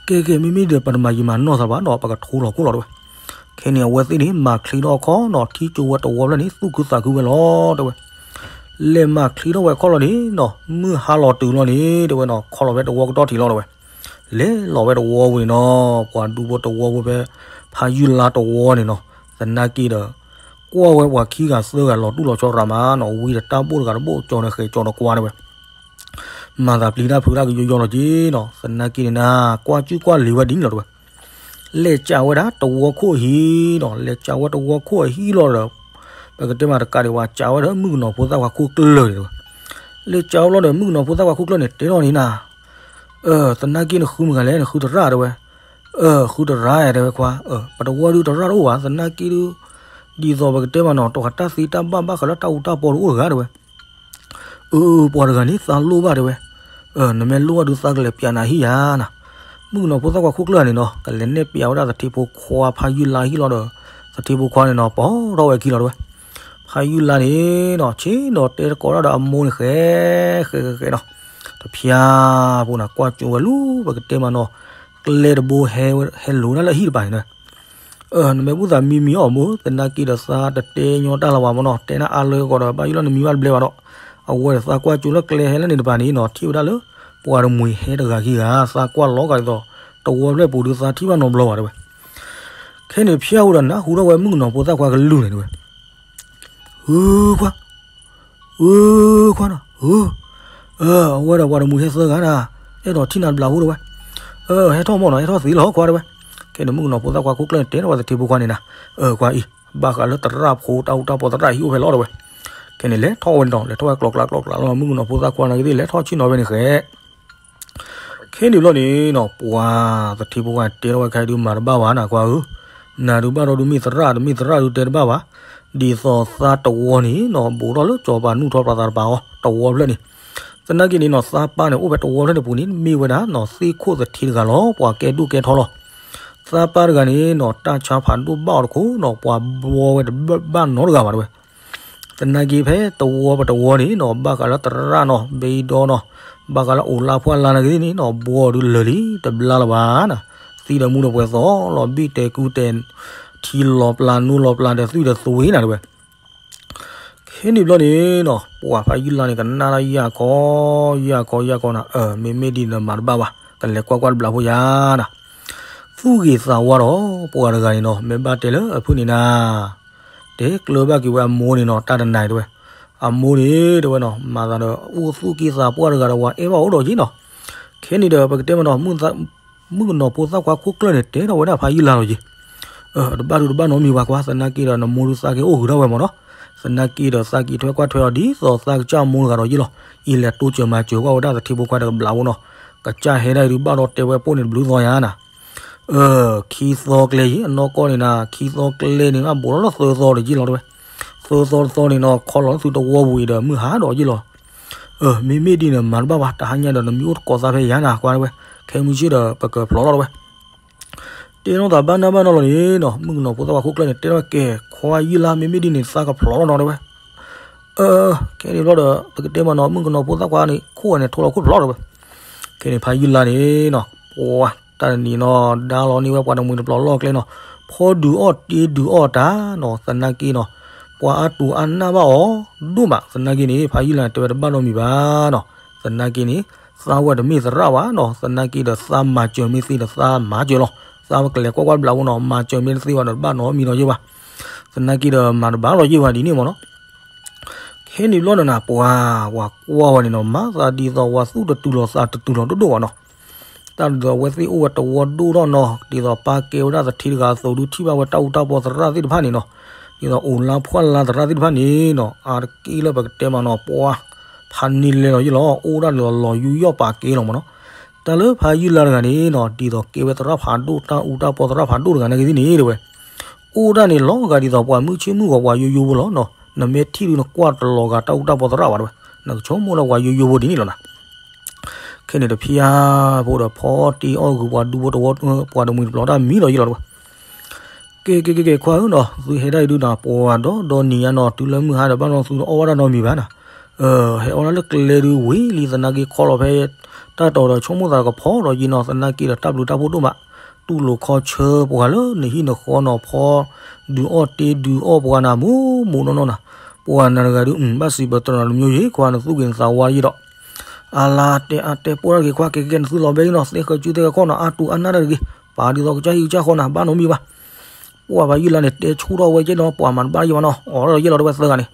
ကဲကဲ မ့မ့ၢ်ဒီးပတမၤယံာ်မၤနီၢ်သးဘၣ်ဒီး ပကထိလီၤခိၣ်လီၤတဲဝဲ. ခဲန့ၣ် အဝဲသ့ၣ်န့ၣ် မၤချ့ထီၣ်အခီၣ်နီၤ ထံကၠိဝဲတဝီဖျၢၣ်န့ၣ် သူၣ်ခုသးခုဝဲလီၤတဲဝဲ. လဲၤမၤချ့ထီၣ်ဝဲအခီၣ်လီၤန့ၣ်နီၤ မုၢ်ဟါလီၤတုၤလီၤန့ၣ် တဲဝဲနီၤ ခီလီၤဖဲတဝီကတီၢ်ထံးလီၤတဲဝဲ. လဲၤလီၤဝဲတဝီပူၤန့ၣ်နီၤ ပှၤဒူဖိတဝီဖိဖဲ ဖးယုၢ်လါတဝီန့ၣ်နီၤ သနာ်က့ဒီး ကွၢ်ဝဲပှၤခံဂၤသၢဂၤလီၤတူၢ်လီၤဆီရၤမးနီၤ ဝံဒီးတၢ်ဘိၣ်တဂၤတဘိၣ် ကၠီန့ၣ်ဃဲၤကၠီတကွါတဲဝဲ. မၤသးပျံၤတၢ်ဖုးတၢ်ကယီယီလီၤက့နီၤ, သနာ်က့န့ၣ်နၤ ကွၢ်ကူၣ်ကွၢ်လံၤဝဲဒ်န့ၣ်လီၤတဲဝဲ. လဲၤကးဝဲဒၣ်တဝီခိၣ်အဟံၣ်နီၤ, လဲၤကးဝဲတဝီခိၣ်အဟံၣ်လီၤဒီး ပကတဲမးတကးဒံးဝဲ ကးဝဲဒီးမုၣ်ကနီၤဖိသၣ်ခွါခိၣ်ကျၢၢ်န့ၣ်တဲဝဲ. လဲၤကးဝဲလီၤဒီး မုၣ်ကနီၤဖိသၣ်ခွါခိၣ်ကျၢၢ်န့ၣ် တဲထီၣ်န့ၣ်နၤ, သနာ်က့နဃုမတၤဂၤလဲၣ်, နဃုသရၣ်တဲဝဲ. အဃုသရၣ်တဲဝဲခွါ, ပတဝီဒုးသရၣ်တအိၣ်ဘၣ်, သနာ်က့ဒုး ဒ်သိးပကတဲမးနီၤ တၢ်သ့တၢ်ဘၣ်ဘၣ်ဃးလၢတၢ်အူတၢ်ပီတအိၣ်တဂၤတဲဝဲ. အၢ ပှၤတဂၤန့ၣ် သးလိၣ်ဘၣ်တဲဝဲ. နမ့ၢ်လိၣ်ဘၣ်ဒုးသးကလဲၤပျးနၤဟံၣ်ယၤနၤ. မုၣ်ကနီၤဖိသၣ်ခွါခိၣ်ကျၢၢ်န့ၣ်နီၤ ကလဲၤနဲၣ်ပျးဝဲဒၣ်သထ့ဖိခွါဖးယုၢ်လါဟံၣ်လီၤဒီး သထ့ဖိခွါန့ၣ်နီၤ ပိာ်ထီၣ်ဝဲခံလီၤတဲဝဲ. ဖးယုၢ်လါန့ၣ်နီၤ ဆ့ၣ်နီၤတဲသကိးတၢ်ဒီးအမိၢ်န့ၣ် ဃဲ ဃဲ ဃဲ ဃဲနီၤ. တဖျၢၣ်ဖိန့ၣ် ကွၢ်ကၠိဝဲလၢ ပကတဲမးနီၤ ကျဲတဘိ ဟဲလိၤဒၣ်လၢအဟံၣ်တပၤန့ၣ် နမ့ၢ်ဘူၣ်သးမံမံအီၤမိၢ် သနာ်က့ဒီးသးတတဲညီတၢ်လၢၤဘၣ်မးနီၤ, တဲနၢ်အါလၢကီးဒီး ဘၣ်ယိၣ်လၢနမံဘၣ်တဘျဲဘၣ်ဒီး အဝဲဒီးသးကွၢ်ကၠိလၢကျဲဟဲလၢန့ၣ်တပၤန့ၣ်နီၤ ထံၣ်ဝဲဒၣ်လၢ ပှၤတမှံၤဟဲတဂၤခံဂၤ သးကွၢ်လီၤကဒီး တဝီဖျၢၣ်ပူၤဒုးသးထံၣ်ဘၣ်နီတဘျီဘၣ်တဲဝဲ. ခဲန့ၣ်တဖျၢၣ်ဖိဒီးနၢ်ဟူထီၣ်ဝဲမုၣ်ကနီၤဖိသၣ်ခွါကလုၢ်န့ၣ်တဲဝဲ. ဧၢ ခွါ ဧၢ ခွါနီၤ ဧၢ အဝဲဒီးပှၤတမှံၤဟဲသၢဂၤနၤ အဲၣ်ဒိးထံၣ်နၤတဘျီဖိတဲဝဲ. ဟဲထီၣ်မ့ၢ်နီၤ ဟဲထီၣ်သ့လီၤခွါတဲဝဲ. ခဲန့ၣ်မုၣ်ကနီၤဖိသၣ်ခွါခိၣ်ကျၢၢ်န့ၣ် တဲထီၣ်ဝဲသထ့ဖိခွါန့ၣ်နၤ, အၢ ခွါအံၤ ဘၣ်ဃးလၢသရၣ်ဖိတၢ်အူတၢ်ပီသရၣ်ဟံၣ်အိၣ်ဖဲလဲၣ်လီၤတဲဝဲ. ခဲန့ၣ်လဲၤထီၣ်ဝဲန့ၣ်ဒီး လဲၤထီၣ်ဝဲကျိၤကျါကျိၤကျါလီၤ မုၣ်ကနီၤဖိသၣ်ခွါန့ၣ်ကသ့ၣ် လဲၤထီၣ်ဆ့ၣ်နီၤဖဲန့ၣ်ဃဲ ခဲန့ၣ်ဘျီန့ၣ်နီၤ ပှၤသထ့ဖိခွါတဲထီၣ်ဝဲခဲအံၤဒုးမၤတဘၣ်ဘၣ်နၤခွါဧၢ, နၤဒုးဘၣ်ဒီးဒုးမ့ၢ်သရၣ် တမ့ၢ်သရၣ်ဒုးတဲတဘၣ်ဘၣ်, ဒ်သိးသးတဝီန့ၣ်နီၤ ဘူးထီၣ်လၢစီၤပၤနူၢ်ထီၣ်ပှၤသးတပၤအီၤ တဝီဖျၢၣ်န့ၣ်, သနာ်က့န့ၣ်နီၤ သးပၢ်န့ၣ် အိၣ်ဖဲတဝီဖျၢၣ်န့ၣ်ပူၤန့ၣ် မ့ၢ်ဝဲဒၣ်နီၤ သ့ၣ်ခိၣ်သထ့တဂၤလီၤ ပှၤကဲဒိၣ်ကဲထီလီၤ. သးပၢ်တဂၤန့ၣ်နီၤ တၢ်ဆါဖးဒိၣ်ဘၣ်အီၤတခိၣ်နီၤ ပှၤဘှီဝဲတဘၣ်နီတဂၤဘၣ်တဲဝဲ. သနာ်က့ဖဲတဝီပတဝီန့ၣ်နီၤ ဘၣ်ဃးလၢသရၣ်နီၤ ဘ့ဒီနီၤ ဘၣ်ဃးလၢအိၣ်လါဖှၣ်လါနာ်က့န့ၣ်နီၤ ဘှီဒုးလၢာ်လံတဘျါလၢၤဘၣ်နၤ, သံဒီးမူဒီးပှဲၤသီလီၤ ဘံၣ်တဲာ်ကူတဲာ် ထံလီၤပျၢ်နိလီၤပျၢ်ဒီးသွံၣ်ဒီးသွ့နၤတဲဝဲ. ခဲန့ၣ်ဘျီန့ၣ်နီၤ ပှၤဖးယုၢ်လါန့ၣ် ကနၣ်တၢ်ယၢ်ခီ ယၢ်ခီ ယၢ်ခီနၤ, မ့မ့ၢ်ဒ်န့ၣ်မၤတဘၣ်ဘၣ် ကလဲၤကွၢ်ကွၢ်တဘျီဖိယၤနၤ, သူၣ်ဂ့ၤသးဝါဒီး ပှၤတဂၤန့ၣ်နီၤ မ့ၢ်ဘၣ်တဲလၢအဖုၣ်န့ၣ်နၤ တဲကျၢၤဘၣ်က့ၤဝဲအမိၢ်န့ၣ်နီၤ တၢ်တနၤအံၤတဲဝဲ, အမိၢ်န့ၣ်တဲဝဲနီၤ မၤသးဒီး အိၣ်သူၣ်က့သးပှၢ်တဂၤဒီး ပှၤအဲၣ်ဘၣ်အိၣ်ဒီးက့နီၤ, ခဲန့ၣ်ဒီး ပကတဲမးနီၤ မုၣ်ကနီၤဖိသၣ်ခွါခိၣ်ကျၢၢ်န့ၣ် တဲထီၣ်ဝဲဒၣ်ဖးယုၢ်လါလီၤက့ၤ, တဘၣ်ဒုးတဘၣ်နီတမံၤဘၣ်ကွၢ် သနာ်က့ဒီး နမိၢ်ဒုးသးက့ၤအိၣ်ဂုၤထီၣ်ဝဲမးနီၤ, သနာ်က့ဒီးသးက့ၤထွဲကွၢ်ထွဲအီၤဒ်သိးသးကစၢ်အမိၢ်တဂၤဒီးယ့ၢ်လီၤ, အံၤလဲၤတိစၢၤမၤစၢၤကွၢ်ဝဲဒၣ်သထ့ဖိခွါဒီးကဘျးဖိနီၤ, ကစၢ်ဟဲဒၣ်အံၤဒုးဘၣ်ဒီးတဲဝဲပိၢ်န့ၣ်တဘျုးသီယၤနၤ ခံသီကျဲယံၤ အနီၢ်ကီၢ်န့ၣ်နၤ ခံသီကျဲန့ၣ် အဘူးထီၣ်လၢသၢသီဒီးယ့ၢ်လီၤတဲဝဲ, သၢသီတသီန့ၣ်နီၤ ခီလီၤလၢသုတဝီပူၤအံၤဒီး မုၢ်ဟါဒီးယ့ၢ်လီၤ, မ့မ့ၢ်ဒ်န့ၣ် မၤတဘၣ်ဘၣ် တဟါညါဒီးနမံၤအိၣ်တကိးသးဖဲယၤနၤ ကွၢ်တဲဝဲ, ခဲမုၢ်ဆ့ၣ်ဒီးပကဖျိးလီၤတဲဝဲ တဲနီၢ်သးဘၣ်နၢ်ဘၣ်နီၢ်လီၤန့ၣ်နီၤ မုၣ်ကနီၤဖိသၣ်ခွါခိၣ်ကျၢၢ်န့ၣ် တဲထီၣ်ကဲ ခွါယုၢ်လါ မ့မ့ၢ်ဒ်န့ၣ် သးကဖျိးလီၤနီၤတဲဝဲ, အ ခဲန့ၣ်ဘျီဒီး ပကတဲမးနီၤ မုၣ်ကနီၤဖိသၣ်ခွါန့ၣ် ခိၣ်ဝဲန့ၣ် ထိလီၤခိၣ်ဖျိးတဲဝဲ, ခဲန့ၣ်ဖးယုၢ်လါန့ၣ်နီၤ ပှၤတၢ်တနံၤနီၤ ဒါလီၤန့ၢ်ဝဲပှၤတမှံၤတပျီၤလီၢ်ကျဲနီၤ ဖီဒုးအီၣ်တ့ဒုးအီၣ်တၢ်နီၤ သနာ်က့နီၤ ပှၤအါတူၢ်အါနၢ်ဘၣ်အီၤဒိၣ်မး သနာ်က့န့ၣ် ဖးယုၢ်လါန့ၣ် တဲဝဲတဘၣ်နီတမံၤဘၣ်နီၤ သနာ်က့န့ၣ် သးဝဲတမ့ၢ်သရၣ်ဘၣ်နီၤ သနာ်က့ဒီးသးမၤစၢၤမ့ၢ်သ့ဒီးသးမၤစၢၤလီၤ သးဝဲကလဲၤကွၢ်ကွၢ်တဘျးဖိနီၤ မၤစၢၤမ့ၢ်တသ့ဘၣ်ဒီးတဘၣ်နီတမံၤလီၤယ့ၢ်ဘၣ် သနာ်က့ဒီးမၤတဘၣ်လီၤယ့ၢ်ဘၣ်ဒ်န့ၣ်မးနီၤ ခဲန့ၣ်ဘျီဒီးနၤ ပှၤ ပှၤကွၢ်ဝဲန့ၣ်နီၤ မၤသးဒ်သိးဝဲသူၣ်တတူၢ်လိာ်သးတတူၢ်လိာ်ဒိၣ်ဒိၣ်ဘၣ်နီၤ တၢ်ဒ်သိးအဝဲသ့ၣ်အိၣ်ဝဲတဝီဒိၣ်ထီၣ်နီၤ ဒ်သိးပၢ်ကဲဝဲဒၣ်သထ့တဂၤအသိးဒုးထံၣ်ဘၣ်ဝဲတၢ်အူတၢ်ပီသရၣ်သ့ၣ်တဖၣ်န့ၣ်နီၤ ဒ်သိးအိၣ်လါဖှၣ်လါသရၣ်သ့ၣ်တဖၣ်န့ၣ်နီၤ အါတက့ၢ်လၢပကတဲမးနီၤ ပှၤ ဖးန့ၢ်လဲၤလီၤယ့ၢ်လီၤ အိၣ်ဒၣ်ဒ်သိးလီၤယူးယီၣ်ပာ်ကဲလီၤမးနီၤ တၢ်လၢဖးယုၢ်လါတဂၤန့ၣ်နီၤ ဒ်သိးကဲဝဲသရၣ်ဖးဒိၣ် တၢ်အူတၢ်ပီသရၣ်ဖးဒိၣ်တဂၤနာ်က့သ့ၣ်န့ၣ်တဲဝဲ အိၣ်ဒၣ်န့ၣ်လီၤဂာ်ဒ်သိးပှၤမုၢ်ဆ့ၣ်မုၢ်ဂီၤပှၤယိယိဖိလီၤနီၤ နမ့ၢ်ထံၣ်ဒုးနကွၢ်တလီၤဂာ်တၢ်အူတၢ်ပီသရၣ်ဘၣ်တဲဝဲ နကဆိကမိၣ်လၢပှၤယိယိဖိဒ်န့ၣ်လီၤနၤ ခဲန့ၣ်တဖျၢၣ်ဖိဒီးဖီတ့အီၣ်ဂုၤပှၤဒူဖိတဝီ ပှၤတမှံၤတပျီၤတၢ်မံလီၤယ့ၢ်လီၤတဲဝဲ ကဲကဲကဲကဲခွါဧၢနီၤ သုဟဲဒၣ်အံၤဒုးနၤ ပှၤဒီဒီနံၤညါနီၤ တုၤလၢမုၢ်ဟါဒီးဘၣ်နီၤသုတအီၣ်ဝဲဒၣ်နီတမံၤဘၣ်နၤ ဟဲအီၣ်ဒၣ်လၢကျဲဒုးဝံၤလံသနာ်က့ခီလီၤဖဲ တၢ်တီၤဒီးဆိကမိၣ်သးကဖီဒီးယ့ၢ်နီၤ သနာ်က့ဒီးတၢ်ဘျုးတၢ်ဖှိၣ်ဒိၣ်မး တူၢ်လိာ်ခီဆၢပှၤလၢနဟံၣ်နဃီနီၤ ဖီဒုးအီၣ်တ့ဒုးအီၣ်ပှၤနၤမူမူနီၢ်နီၢ်နၤ ပှၤနၤတဂၤဒုး ဘၣ်စံးပတြၢၤနၤတမံၤယ့ၢ် ခွါနသူၣ်ဂ့ၤနသးဝါယ့ၢ်ဒီး အါလါတဲအါတဲပှၢ်တၢ်တဂ့ၤခွါ ကဲကဲကဲနသုလီၤဘဲအံၤနီၤ သ့ၣ်ဃၢၤစုသ့ၣ်ဃၢၤခီၣ်နီၤ အါတူၢ်အါနၢ်တၢ်တဂ့ၤ ပာ်ဒ်သိးကစၢ်ဟံၣ်ကစၢ်ဃီနၤ ဘၣ်နီတမံၤဘၣ် ပှၤဖးယုၢ်လါန့ၣ် တဲဆူၣ်ထီၣ်ဝဲကဲနီၤ ပှၤမၤတဘၣ်ယ့ၢ်ဘၣ်နီၤ အိးထီၣ်ဒီးယ့ၢ်လီၤတဲဝဲသၢဂၤန့ၣ်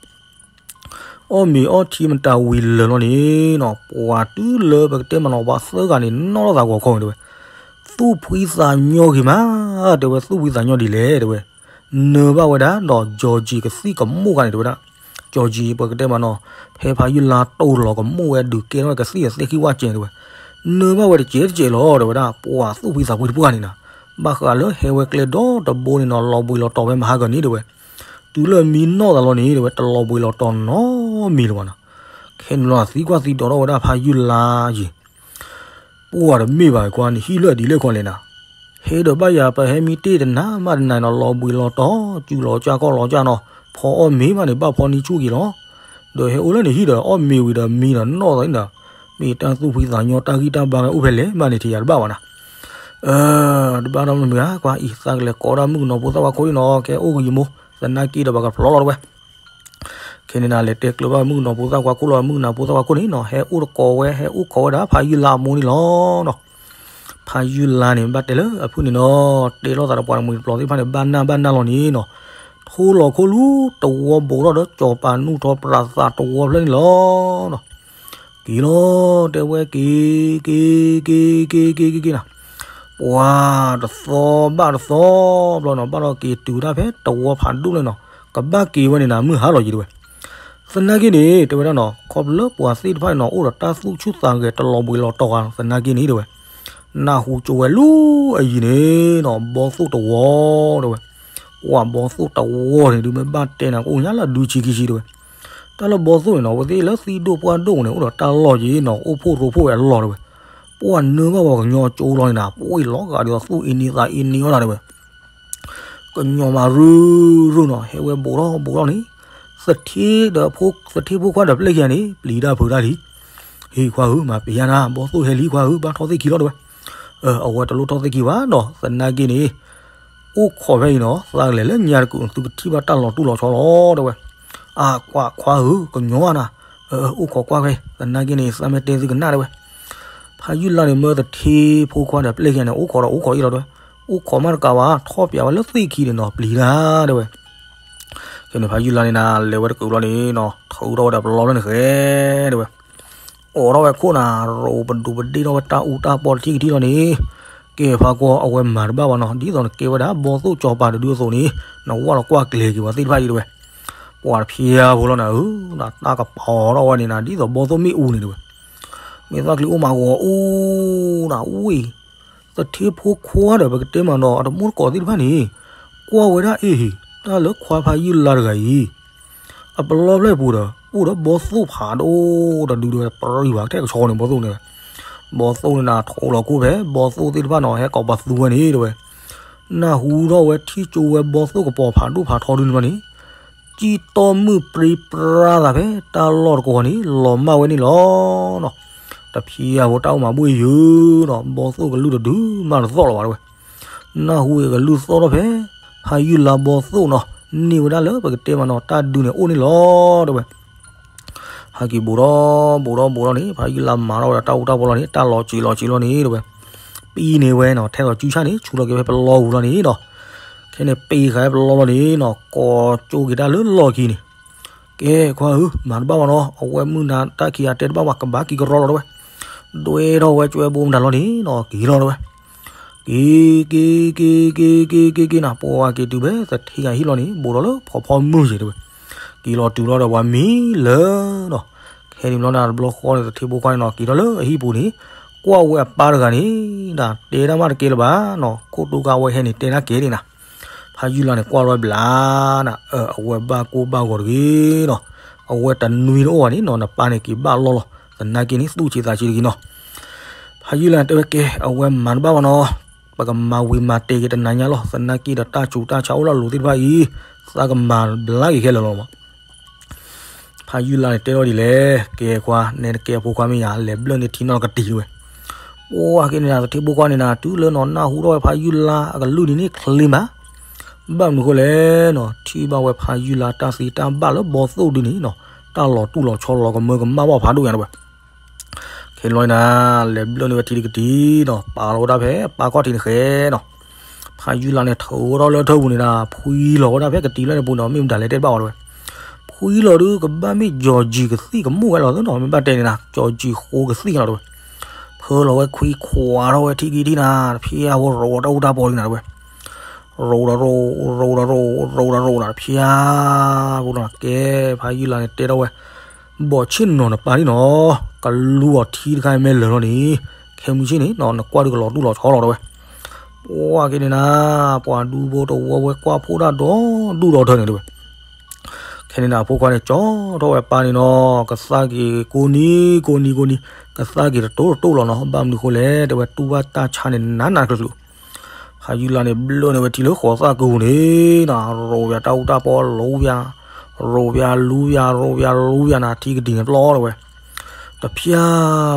အီၣ်မ့ၤအီထံမတၤဝံၤလၢာ်လီၤန့ၣ်နီၤ, ပှၤတုၤလၢပကတဲမးနီၤ ပှၤသၢဂၤန့ၣ် နီၣ်လိာ်သးဂီၤခီန့ၣ် တဲဝဲ, သူၣ်ဖှံသးညီဂ့ၤမး, တဲဝဲ သူၣ်ဖှံသးညီဒ်လဲၣ် တဲဝဲ, နၢၤဘၣ်ဝဲဒၣ်ဒီး ကၠီၤကံၤကသံၣ်ကမိၣ်ဂၤန့ၣ် တဲဝဲဒၣ်, ကၠီၤကံၤပကတဲမးနီၤ ဖဲဖးယုၢ်လါတိၢ်လီၤကမိၣ်ဝဲဒုးကဲထီၣ်ဝဲကသံၣ်အသ့ၣ်ခံဝၣ်ကဲန့ၣ် တဲဝဲ, နၢၤဘၣ်ဝဲတစဲးတစဲးလီၤ တဲဝဲဒၣ်, ပှၤသူၣ်ဖှံသးဖှံတပှၢ်န့ၣ်နီၤ, ဘၣ်ဃးလၢဟဲဝဲကျဲဒီတဘိန့ၣ်နီၤ လီၤဘှံးလီၤတီၤဖဲမဟါကၢၤန့ၣ် တဲဝဲ, တုၤလၢမံနီၣ်သးလီၤန့ၣ် တဲဝဲ တလီၤဘှံးလီၤတီၤနီတမံၤလၢၤဘၣ်နီၤ, ခဲန့ၣ်လီၤသံကွၢ်သံဒိးထီၣ်ဝဲဒၣ်ဖးယုၢ်လါယံၤ ပှၤတမ့ၢ်ဘၣ်ကွၢ်န့ၣ် ဟံၣ်လၢအဒ်လဲၣ်ခီလဲၣ်နၤ, ဟဲဒီးဘၣ်ယၤပဟဲမံတ့ၢ်တနၤမးတနၤနီၤ လီၤဘှံးလီၤတီၤ စူၤလီၤကၢ်ကီၢ်လီၤကၢ်နီၤ ဖီအီၣ်မ့ၤမးန့ၣ် ဘၣ်ဖီနံၤဆူၣ်က့ၤလီၤ, ဒီးဟဲအိၣ်လၢနဟံၣ်ဒီးအီၣ်မ့ၤဝံၤဒီးမံဒီးနီၣ်သးန့ၣ်ဒီး မ့ၢ်တၢ်သူၣ်ဖှံသးညီတၢ်ဂံၢ်တၢ်ဘါဝဲအိၣ်ဖဲလဲၣ်မးန့ၣ် ထံၣ်ယၤတဘၣ်ဘၣ်နၤ, တဘၣ်ဒီးမနုၤဧါ ကွၢ်အံၤ သးကလဲၤကိးဒၣ်မုၣ်ကနီၤဖိသၣ်ခွါခိၣ်လံနီၤ ကဲအိၣ်ကယံာ်မိၢ် သနာ်က့ဒီးပှၤကဖျီလီၤတဝဲ ခဲန့ၣ်နၤ လဲၤတဲကျၢၤဘၣ်မုၣ်ကနီၤဖိသၣ်ခွါခိၣ်လီၤ မုၣ်ကနီၤဖိသၣ်ခွါခိၣ်န့ၣ်နီၤ ဟဲအိၣ်တကိးဝဲ ဟဲအိၣ်ခိးဝဲဒၣ်ဖးယုၢ်လါအမိၢ်န့ၣ်လီၤနီၤ, ဖးယုၢ်လါန့ၣ် ဘၣ်တဲလၢအဖုၣ်န့ၣ်နီၤ တဲလိာ်သးဒီးပှၤတမှံၤတပျီၤသ့ၣ်တဖၣ်န့ၣ် ဘၣ်နၢ်ဘၣ်နၢ်လီၤန့ၣ်နီၤ, ထိလီၤခိၣ်လူၤတဝီ ဘူးထီၣ်ဒီးကၠီၤပၤနူၢ်ထီၣ်ပြးသးတဝီဖျၢၣ်န့ၣ်လီၤနီၤ, က့ၤလီၤ တဲဝဲက့ၤ က့ၤ က့ၤ က့ၤ က့ၤ က့ၤ က့ၤ က့ၤနၤ ပှၤတသီဘၣ်တသီဘျီနီၤ ဘၣ်ဒီးက့ၤတုၤတၢ်ဖဲတဝီဖးဒိၣ်လၢနီၤ ကဘၣ်က့ၤဝဲန့ၣ်နၤ မုၢ်ဟါလီၤယံၤတဲဝဲ, သနာ်က့န့ၣ် တဲဝဲဒၣ်နီၤ ခီဖျိလၢပှၤသ့ၣ်တဖၣ်န့ၣ်နီၤ အိၣ်ဒီးတၢ်သူၣ်ဆူၣ်သးဂဲၤတလီၤဘှံးလီၤတီၤဧါ သနာ်က့န့ၣ်တဲဝဲ, နၢ်ဟူကၠိဝဲလူၤအယံၤန့ၣ်နီၤ ဘီသိၣ်တဝီတဲဝဲ, ကွၢ်ဘီသိၣ်တဝီန့ၣ် ဒုးမ့ၢ်ဘၣ်တဲနၤ ကအိၣ်ညါလၢဒုဆံခံဆံတဲဝဲ, တၢ်လၢဘီသိၣ်န့ၣ်နီၤ အဝဲသ့ၣ်လၢသံၣ်ဒိၣ်ပှၢ်ဒိၣ်န့ၣ် အိၣ်ဒီးတၢ်လီၢ်ယံၤနီၤ အိၣ်ဖှိၣ်ရိဖှိၣ်ဝဲအလီၢ်တဲဝဲ, ပှၤနၢဘၣ်ပှၤကညီကၠိလီၤန့ၣ်နၤ ပှၤလီၤဂာ်ဒီးသူၣ်အ့န့သးအ့န့အီၣ်နၤတဲဝဲ ကညီမးရုၢ်ရုၢ်နီၤ ဟဲဝဲဘူးထီၣ်ဘူးထီၣ်န့ၣ်, သထ့ဒီး သထ့ဖိခွါဒီးပျဲၢ်ခံဂၤန့ၣ် ပျံၤတၢ်ဖုးတၢ်လံ, ဟ့ၣ်ခွါဧၢ မၤပျံၤယါနၤ ဘီသိၣ်ဟဲလံခွါဧၢ ဘၣ်ထီၣ်သ့ၣ်ခံလီၤတဲဝဲ, အဝဲတလိၣ်ထီၣ်သ့ၣ်ခံဘၣ်နီၤ သနာ်က့န့ၣ်, အိၣ်ခိးဖဲအံၤနီၤ သးကလဲၤလၢညါတကုာ် သုကထံၣ်ဘၣ်တၢ်လီၤတူၢ်လီၤဆီလီၤတဲဝဲ, အကွၢ်ခွါဧၢ ကညီနၤ, အိၣ်ခိးကွၢ်ဖဲ သနာ်က့န့ၣ် သးမ့ၢ်တဲသုကနၣ်တဲဝဲ ဖးယုၢ်လါန့ၣ် မၢသထ့ဖိခွါဒီးပျဲၢ်ခံဂၤန့ၣ် အိၣ်ခိးဒီးအိၣ်ခိးအံၤလီၤတဲဝဲ, အိၣ်ခိးမးတကးဘၣ် ထီၣ်ပျံၤဝဲလၢသ့ၣ်ခံန့ၣ်နီၤ ပျံၤတၢ်တဲဝဲ, ခဲန့ၣ် ဖးယုၢ်လါန့ၣ်နၤ လဲၤဝဲတကုာ်လီၤန့ၣ်နီၤ ထုးထီၣ်ဝဲဒီးပလီဖျၢၣ်န့ၣ်ဃဲတဲဝဲ, အိးထီၣ်ဝဲခိၣ်နၤ ရိးပဒိးပဒ့ၣ်ထီၣ်ဝဲတၢ်အူတၢ်ပီတထံၣ်ကထံၣ်လီၤန့ၣ်, ကဲဖးကွၢ် အဝဲမၤတဘၣ်ဘၣ်နီၤ ဒ်သိးနကဲဝဲဒၣ်ဘီသိၣ်ကၠီၤပၤတဒုအသိးန့ၣ်, နဝၢ်လီၤကွၢ်ကျဲၤက့ၤပှၤသ့ၣ်တဖၣ်အံၤတဲဝဲ, ပှၤတဖျါဖိလီၤနၤဧၢ, တၢ်ကပီၤထီၣ်ဝဲန့ၣ်နၤ ဒ်သိးဘီသိၣ်မ့ၣ်အူန့ၣ်တဲဝဲ, မ့ၢ်သၣ်ချံအိၣ်မးဂီၤအူနၤဝံၤ သထ့ဖိခွါဒီးပကတဲမးနီၤ အတမိၢ်တကိးသ့ၣ်တဖၣ်န့ၣ်, ကွၢ်ဝဲဒၣ်အ့ၣ်ဟ့ၣ် တၢ်လၢခွါဖးယုၢ်လါတဂၤအံၤ, အပလီဖျၢၣ်ပူၤဒီး အိၣ်ဒီးဘီသိၣ်ဖးဒိၣ်တဒုတဲဝဲ ပရံၣ်ဝဲထဲကဆီန့ၣ် ဘီသိၣ်န့ၣ်, ဘီသိၣ်န့ၣ်နၤ ထိးလီၤခိၣ်ဖဲ ဘီသိၣ်သ့ၣ်တဖၣ်နီၤ ဟဲကိးပသူဝဲန့ၣ်တဲဝဲ, နၢ်ဟူထီၣ်ဝဲထံၣ်ကၠိဝဲဘီသိၣ်ကပီၤဖးဒိၣ်ဖးထီဒုန့ၣ်ဘၣ်န့ၣ် ကံၣ်တီၢ်မုၢ်ပြံပြါသးဖဲတၢ်လီၢ်တကဝီၤန့ၣ် လီၤမၢ်ဝဲန့ၣ်လီၤနီၤ. တဖျါဖိတၢ်အိၣ်မၤဘူၣ်အံၤယုာ်နီၤ ဘီသိၣ်ကလုၢ်တဒုမးတသီၣ်လၢၤဘၣ်တဲဝဲ. နၢ်ဟူအံၤကလုၢ်သီၣ်ထီၣ်ဖဲ ဖးယုၢ်လါဘီသိၣ်နီၤ န့ၢ်ဝဲဒၣ်လၢပကတဲမးနီၤ တၢ်ဒုန့ၣ်အိၣ်န့ၣ်လီၤတဲဝဲ. ဟဲက့ၤဘူးထီၣ်ဘူးထီၣ်ဘူးထီၣ်န့ၣ် ဖးယုၢ်လါမၤထီၣ်ဝဲဒၣ်တၢ်အူတၢ်ပီလီၤန့ၣ် တၢ်လီၤစံးလီၤစံးလီၤန့ၣ်တဲဝဲ. ပံန့ၢ်ဝဲနီၤ ထဲသိးစုဆၣ်န့ၣ် ဆူလီၤက့ၤဖဲပလီပူၤလီၤန့ၣ်နီၤ. ခဲန့ၣ်ပံဃာ်ဖဲပလီလီၤန့ၣ်နီၤ ကိးကၠိက့ၤတၢ်လၢလီၢ်ခံန့ၣ်. ကဲခွါဧၢ မၤတဘၣ်ဘၣ်နီၤ အဝဲမုၢ်နၤတၢ်ခံဂၤတဲတဘၣ်ဘၣ် ကဘၣ်က့ၤကရီလီၤတဲဝဲ. ဒွဲထီၣ်ဝဲကၠွဲဘိမတၤလီၤန့ၣ်နီၤ က့ၤလီၤတဲဝဲ. က့ၤ က့ၤ က့ၤ က့ၤ က့ၤ က့ၤ က့ၤ က့ၤ က့ၤနၤ ပှၤက့ၤတုၤဖဲသထ့ဂၤဟံၣ်လီၤန့ၣ် ဘူးထီၣ်လၢဖီဖီမုၢ်ယဲၤတဲဝဲ. က့ၤလီၤတုၤလီၤဒီးပှၤမံလၢနီၤ. ခဲန့ၣ်ဘျီန့ၣ် တဘျီဃီန့ၣ် သထ့ဖိခွါန့ၣ်နီၤ က့ၤထီၣ်လၢအဟံၣ်ပူၤန့ၣ် ကွၢ်ဝဲအပၢ်တဂၤန့ၣ် ဒၣ်တဲတၢ်မးတကဲလၢၤဘၣ်နီၤ ခိၣ်တူၢ်ကါဝဲဟဲန့ၣ် တဲနၢ်ကဲန့ၣ်နၤ. ဖးယုၢ်လါန့ၣ် ကွၢ်လီၤဘျါနၤ အဝဲဘၣ်ကိၢ်ဘၣ်ဂီၤတဂ့ၤနီၤ. အဝဲတနွံတအိၣ်ဘၣ်န့ၣ်နီၤ နပၢ်န့ၣ်က့ၤဘၣ်လီၢ်လီၤ သနာ်က့န့ၣ် သူၣ်ဆံးသးဆံးတဂ့ၤနီၤ. ဖးယုၢ်လါန့ၣ်တဲဝဲကဲ အဝဲမၤတဘၣ်ဘၣ်နီၤ ပကမၤဝံၤမၤတဲာ်က့ၤတနၤညါလီၤ သနာ်က့ဒီးတၢ်ဆူးတၢ်ဆါအိၣ်လၢအလိၤသ့ၣ်တဖၣ်အံၤ သးကမၤဘျါက့ၤခဲလၢာ်လီၤမး. ဖးယုၢ်လါန့ၣ်တဲထီၣ်ဒ်လဲၣ် ကဲခွါ နဲတကဲအဖိခွါမ့ၢ်ယၤ လဲၤဘျၢၣ်န့ၢ်ထံနီၢ်ကတံၤတဲဝဲ. ပှၤက့ၤန့ၣ်နၤ သထ့ဖိခွါန့ၣ်နၤ တုၤလၢနီၤ နၢ်ဟူထီၣ်ဝဲဖးယုၢ်လါအကလုၢ်ဒ်န့ၣ်ချ့မး. ဘၣ်မနုၤဃိလဲၣ်နီၤ ထံၣ်ဘၣ်ဝဲဖးယုၢ်လါတၢ်သံတၢ်ဘၣ်လၢဘီသိၣ်ဒုန့ၣ်နီၤ တၢ်လီၤတူၢ်လီၤဆီလီၤကမၢကမၣ်ဘၣ်ဖးဒိၣ်ညါတဲဝဲ. ခဲန့ၣ်လီၤနၤ လဲၤဘျၢၣ်န့ၢ်ဝဲထံတကတံၤနီၤ ပာ်လီၤဝဲဒၣ်ဖဲပၢ်ခီၣ်ထံးန့ၣ်ဃဲနီၤ. ဖးယုၢ်လါန့ၣ် ထုးထီၣ်လၢထၢၣ်ပူၤန့ၣ်နၤ ဖှံလီၤဝဲဒၣ်ဖဲကတံၤလၢန့ၣ်ပူၤနီၤ မ့ၢ်မတၤလဲၣ်တဲတဘၣ်ဝဲတဲဝဲ. ဖှံ ကွံလီၤဒုး ကဘၣ်မ့ၢ်ကၠီၤကၠံၤကသံၣ်ကမူၣ်ဝဲလီၤသနီၤ, မ့ၢ်ဘၣ်တဲန့ၣ်နၤ, ကၠီၤကၠံၤဃိကသံၣ်လီၤတဲဝဲ, ဖၢလီၤဝဲခွံခွးထီၣ်ဝဲထံကံထံနၤ, တဖျါဝဲရိးဝဲတၢ်အူတၢ်ပီလံနၤတဲဝဲ, ရိးဒီးရိး, ရိးဒီးရိး, ရိးဒီးရိးနၤ တဖျါဖိလီၤနၤ, ကဲ ဖးယုၢ်လါန့ၣ်တဲထီၣ်ဝဲ ဘီၣ်ဆ့ၣ်နီၤနပၢ်န့ၣ်နီၤ, ကလူၤအီၤထံတခါအံၤမ့ၢ်လၢာ်လီၤန့ၣ်, ခဲမုၢ်ဆ့ၣ်န့ၣ်နီၤ နကွၢ်ဒုးကလီၤတူၢ်လီၤဆီလီၤတဲဝဲ, ပှၤကဲန့ၣ်နၤ, ပှၤဒူဖိတဝီဝဲကွၢ်ဖိတၢ်ဒီဒူၣ်ဒီထၢန့ၣ်တဲဝဲ, ခဲန့ၣ်နၤ အဖိခွါန့ၣ် ကၠီထီၣ်ဝဲပၢ်န့ၣ်နီၤ, ကသါက့ၤကိးနံၤကိးနံၤကိးနံၤ, ကသါက့ၤတတိၤတတိၤလီၤနီၤ, ဘၣ်မနုၤဃိလဲၣ်တဲဝဲ, တူၢ်ဘၣ်တၢ်ဆါန့ၣ်နးနးတချုးချုး ဖးယုၢ်လါန့ၣ် ဘျၢၣ်န့ၢ်ဝဲထံလၢဃိးသၣ်ကူၤန့ၣ်နီၤ, ရိးဝဲတၢ်အူတၢ်ပီလူၤဝဲ, ရိးဝဲလူၤဝဲ, ရိးဝဲလူၤဝဲနၤ ထံကဒံၤန့ၣ်ပျီထီၣ်ဝဲ, တဖျါ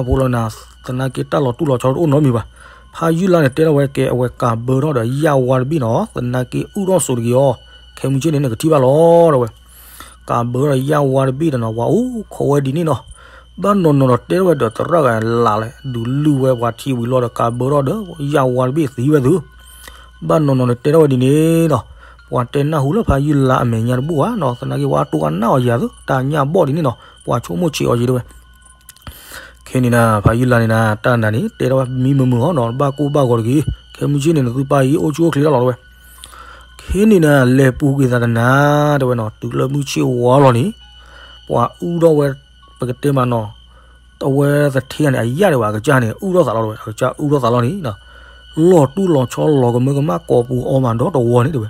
ဖိလီၤနၤ, သနာ်က့တၢ်လီၤတူၢ်လီၤဆီတအိၣ်နီတမံၤဘၣ်. ဖးယုၢ်လါန့ၣ်တဲထီၣ်ဝဲကဲ အဝဲကးဘၢထီၣ်ဒီးယၣ်ဝါတဘ့ၣ်နီၤ, သနာ်က့အုၣ်ထီၣ်စိးတဂ့ၤအီၤ, ခဲမုၢ်ဆ့ၣ်န့ၣ် နကထံၣ်ဘၣ်လီၤတဲဝဲ ကးဘၢထီၣ်ယၣ်ဝါတဘ့ၣ်ဒီးနီၤ, ပှၤအိၣ်ခိးဝဲဒ်န့ၣ်နီၤ, ဘၣ်နီၤနီၤဒီးတဲထီၣ်ဝဲဒီးသရၣ်ဂၤလးလဲၣ်, ဒုးလုၢ်ဝဲပှၤထံဝံၤလီၤဒီး ကးဘၢထီၣ်ဒီးယၣ်ဝါတဘ့ၣ်သံဝဲသု, ဘၣ်နီၤနီၤန့ၣ်တဲထီၣ်ဝဲဒ်န့ၣ်နီၤ, ပှၤတဲနၢ်ဟူလၢဖးယုၢ်လါအမဲာ်ညါတဘူၣ်ဘၣ်နီၤ, သနာ်က့ပှၤတိၢ်အနၢ်အီၤယၤသု, တၢ်ညၣ်ဘီၣ်ဒ်န့ၣ်နီၤ, ပှၤဆိကမိၣ်ဆံးအီၤယံၤတဲဝဲ ခဲန့ၣ်နၤ ဖးယုၢ်လါန့ၣ်နၤ တၢ်နၤန့ၣ် တဲထီၣ်ဝဲမံမုာ်မုာ်အီၤနီၤ, ဘၣ်ကိၢ်ဘၣ်ဂီၤတဂ့ၤ, ခဲမုၢ်ဆ့ၣ်န့ၣ် နသုပၢ်အံၤ အိၣ်ဆူၣ်အိၣ်ချ့ထီၣ်လီၤတဲဝဲ, ခဲန့ၣ်နၤ လဲၤပူၤကွံာ်သးတနၤတဲဝဲနီၤ, တုၤလၢမုၢ်ဆ့ၣ်ဝါလီၤန့ၣ်, ပှၤအုၣ်ထီၣ်ဝဲ ပကတဲမးနီၤ, အဝဲသထ့ဂၤန့ၣ် အယၣ်ဒံးဘၣ် အကစၢ်န့ၣ် အုၣ်ထီၣ်သးလီၤတဲဝဲ, အကစၢ်အုၣ်ထီၣ်သးလီၤန့ၣ် လီၤတူၢ်လီၤဆီလီၤကမၢကမၣ်ကိးပူၤအီၤမးဒီတဝီန့ၣ်တဲဝဲ,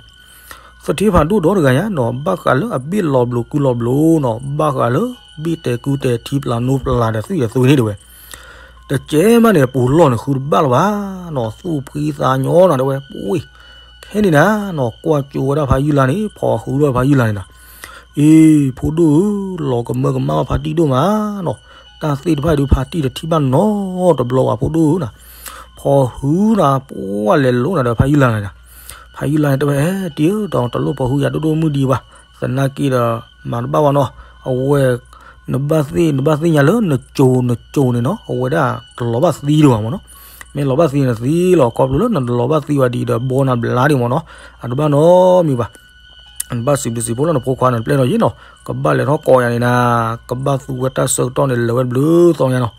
သထ့ဖးဒိၣ်ဒီတဂၤညါနီၤ, ဘၣ်ဃးလၢအဘ့ၣ်လီၤဘျိးကုလီၤဘျိနီၤ, ဘၣ်ဃးလၢဘ့ၣ်တဲာ်ကုတဲာ်ထံပျၢ်နိပျၢ်ဒီးသွံၣ်ဒီးသွံၣ်န့ၣ်တဲဝဲ, တကဲမးန့ၣ် ပူၤလီၢ်န့ၣ်ဃုတဘၣ်လၢၤဘၣ်နီၤ, သူၣ်ဖှံသးညီနၤတဲဝဲ, ပှ့ၢ်, ခဲန့ၣ်နၤနီၤ ကွၢ်ကၠိဝဲဒၣ်ဖးယုၢ်လါန့ၣ် ဖီၣ်ဃုထီၣ်ဖးယုၢ်လါန့ၣ်နၤ, အ့ ဖိဒိၣ်ဧၢ, လီၤကမၢကမၣ်ဘၣ်ဖါတံၢ်ဒိၣ်မးနီၤ, တၢ်သ့ၣ်တဖၣ်အံၤဒုး ဖါတံၢ်တထံၣ်ဘၣ်နီတဘျီဘၣ် ဖိဒိၣ်ဧၢနၤ, ဖီၣ်ဃုနၤ ပှၢ်လဲၤလိၤနၤဒီးဖးယုၢ်လါန့ၣ်နၤ, ဖးယုၢ်လါန့ၣ်တဲဝဲ တံၢ်ဧၢ ဒီးတလိၣ်ဖီၣ်ဃုယၤဒိၣ်ဒိၣ်မုၢ်ဒံးဘၣ်, သနာ်က့ဒီး မၤတဘၣ်ဘၣ်နီၤ, အဝဲ နဘၣ်သ့ၣ် နဘၣ်သ့ၣ်ညါလၢနကၠိၤနကၠိၤန့ၣ်နီၤ, အဝဲဒၣ်တလီၤဘၣ်သံဒံးဘၣ်မ့ၢ်နီၤ, မ့ၢ်လီၤဘၣ်သံန့ၣ်သံလီၤ, ခီဖျိလၢနတလီၤဘၣ်သံဝဲဒံးဒီး ဘီနၤဘျါဒံးမ့ၢ်နီၤ, အတဘၣ်နီတမံၤဘၣ် နဘၣ်စံးဘျုးစံးဖှိၣ်လၢနဖိခွါန့ၣ် တပျဲၢ်ဒီးယ့ၣ်နီၤ, ကဘၣ်လဲၤထီၣ်ကိးယၤန့ၣ်နၤ, ကဘၣ်သူဝဲတၢ်ဆၢကတီၢ်န့ၣ် လၢာ်ဝဲတဘျုးသီညါနီၤ,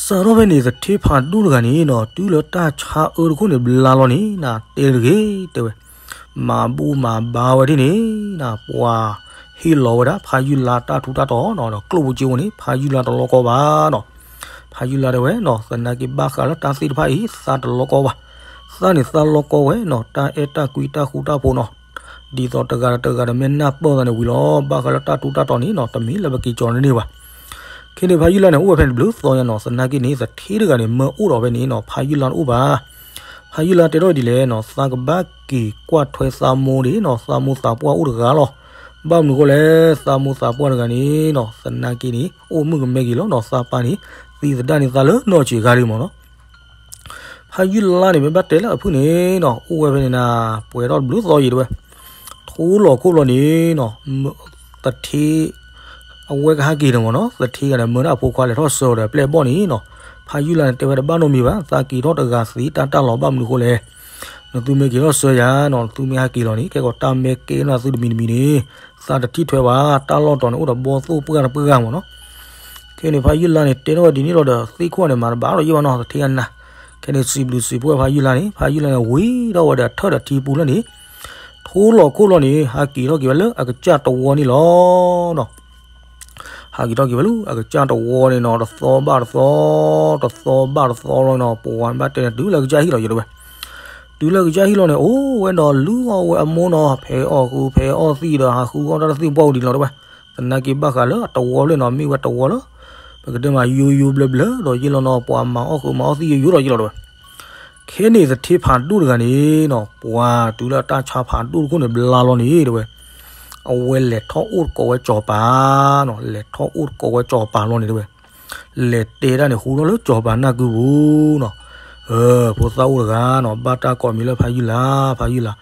စးထီၣ်ဖဲန့ၣ် သထ့ဖးဒိၣ်တဂၤန့ၣ်နီၤ, တုၤလၢတၢ်ဆါအၢတခိၣ်န့ၣ် ဘျါလီၤန့ၣ်နၤ, တဲတဂ့ၤ တဲဝဲ, မၤဘူၣ်မၤဘါဝဲဒ်န့ၣ်နၤ, ပှၤဟ့ၣ်လီၤဝဲဒၣ် ဖးယုၢ်လါတၢ်ထူးတၢ်တီၤနီၤ, ဒီးကျိၣ်ဖိစ့ဖိန့ၣ် ဖးယုၢ်လါတလီၤကီဘၣ်နီၤ, ဖးယုၢ်လါတဲဝဲနီၤ, သနာ်က့ဘၣ်ဃးလၢတၢ်သ့ၣ်တဖၣ်အံၤ သးတလီၤကီဘၣ်, သးန့ၣ်သးလီၤကီဝဲနီၤ, တၢ်အဲၣ်တၢ်ကွံတၢ်ဃူတၢ်ဖိးနီၤ, ဒ်သိးတဂၤဒီးတဂၤဒီးမ့ၢ်နၢ်ပၢၢ်သးန့ၣ်ဝံၤလီၤ, ဘၣ်ဃးလၢတၢ်ထူးတၢ်တီၤန့ၣ်နီၤ, တမ့ၢ်လၢပက့ၤကၠီၤန့ၢ်ဘၣ်. ခဲန့ၣ် ဖးယုၢ်လါန့ၣ် အိၣ်ဝဲဖဲန့ၣ်တဘျုးသီညါနီၤ, သနာ်က့န့ၣ် သထ့တဂၤန့ၣ် မၢအိၣ်ဒီးဖဲန့ၣ်နီၤ, ဖးယုၢ်လါတအိၣ်ဘၣ်. ဖးယုၢ်လါတဲထီၣ်ဒ်လဲၣ်နီၤ, သးကဘၣ်က့ၤကွၢ်ထွဲသးမိၢ်ဒၣ်နီၤ, သးမိၢ်သးပှၢ်အိၣ်တဂၤလီၤ. ဘၣ်မနုၤဃိလဲၣ်, သးမိၢ်သးပှၢ်တဂၤန့ၣ်နီၤ, သနာ်က့န့ၣ် အိၣ်မုၣ်ကမဲက့ၤလီၤနီၤ, သးပၢ်န့ၣ် သံသဒၣ်န့ၢ်သးလၢနီၢ်ဆံးခါဒံးမ့ၢ်နီၤ. ဖးယုၢ်လါန့ၣ် မ့ၢ်ဘၣ်တဲလၢအဖုၣ်န့ၣ်နီၤ, အိၣ်ဝဲဖဲန့ၣ်နၤ, ပှဲၤထီၣ်တဘျုးသီယံာ်တဲဝဲ. ထိလီၤခိၣ်လီၤန့ၣ်နီၤ, သထ့ အဝဲကဟးက့ၤန့ၣ်မ့ၢ်နီၤ, သထ့ဂၤန့ၣ် မၢဒၣ်အဖိခွါလဲၤထီၣ်ဆှၢအီၤဒီးပျဲၢ်ဘီၣ်န့ၣ်နီၤ. ဖးယုၢ်လါန့ၣ် တဲဝဲတဘၣ်နီတမံၤဘၣ်, သးက့ၤထီၣ်တဂၤသ့တၢ်တၢ်လီၤ, ဘၣ်မနုၤဃိလဲၣ်, နသုမ့ၢ်က့ၤထီၣ်ဆှၢယၤနီၤ, နသုမ့ၢ်ဟးက့ၤလီၤန့ၣ်, ခဲကီးတၢ်မ့ၢ်ကဲထီၣ်သုတမံၤတမံၤန့ၣ်, သးတထံၣ်ထွဲဘၣ်, တၢ်လီၢ်တီၤန့ၣ် အိၣ်ဒီးဘီသိၣ်ပှၢ်တပှၢ်မ့ၢ်နီၤ. ခဲန့ၣ် ဖးယုၢ်လါန့ၣ် တဲထီၣ်ဝဲဒ်န့ၣ်လီၤဒီး သ့ၣ်ခိၣ်န့ၣ် မၤတဘၣ်ဒီးယ့ၢ်ဘၣ်နီၤ, သထ့ဂၤနၤ. ခဲန့ၣ် စံးဘျုးစံးဖှိၣ်ဝဲဖးယုၢ်လါန့ၣ်, ဖးယုၢ်လါန့ၣ် ဝံၤထီၣ်ဝဲဒီးထၢၣ်ဒီးထံပူၤလၢန့ၣ်, ထိလီၤခိၣ်လီၤန့ၣ် ဟးက့ၤထီၣ်က့ၤဝဲလၢအကစၢ်တဝီန့ၣ်လီၤနီၤ. ဟးက့ၤထီၣ်က့ၤဝဲလၢအကစၢ်တဝီန့ၣ်နီၤ, တသီဘၣ်တသီ, တသီဘၣ်တသီလီၤနီၤ. ပှၤဘၣ်တဲန့ၣ် တုၤလၢကစၢ်ဟံၣ်လီၤယတဲဝဲ, တုၤလၢကစၢ်ဟံၣ်လီၤန့ၣ် အိၣ်ဝဲဒီးလုၢ်အီၣ်ဝဲအမိၢ်နီၤ, ဖဲးအီၣ်ဃု ဖဲးအီၣ်သံၣ်ဒီး ဟးဃုအီၣ်တၢ်တသ့ၣ်ပှၢ်ဝံၤဒံးလီၤတဲဝဲ. သနာ်က့ဘၣ်ဃးလၢအတဝီဖျၢၣ်နီၤ, မ့ၢ်ဝဲတဝီလၢ ပကတဲမးယိယိဘျၢဘျၢဒီးယ့ၢ်လီၤနီၤ, ပှၤမၤအီၣ်ဃုမၤအီၣ်သံၣ်ယိယိဒီးယ့ၢ်လီၤတဲဝဲ. ခဲန့ၣ်သထ့ဖးဒိၣ်တဂၤန့ၣ်နီၤ, ပှၤတုၤလၢတၢ်ဆါဖးဒိၣ်တခိၣ်န့ၣ် ဘျါလီၤန့ၣ်တဲဝဲ, အဝဲလဲၤထီၣ်အိၣ်တကိးဝဲစီၤပၤနီၤ, လဲၤထီၣ်အိၣ်တကိးဝဲစီၤပၤလီၤန့ၣ်တဲဝဲ. လဲၤတဲတၢ်န့ၣ် ဟူထီၣ်လၢစီၤပၤနၢ်ကုပူၤနီၤ. ဖိသၣ်အိၣ်တဂၤနီၤ, ဘၣ်တၢ်ကိးမံၤလၢဖးယုၢ်လါ, ဖးယုၢ်လါ,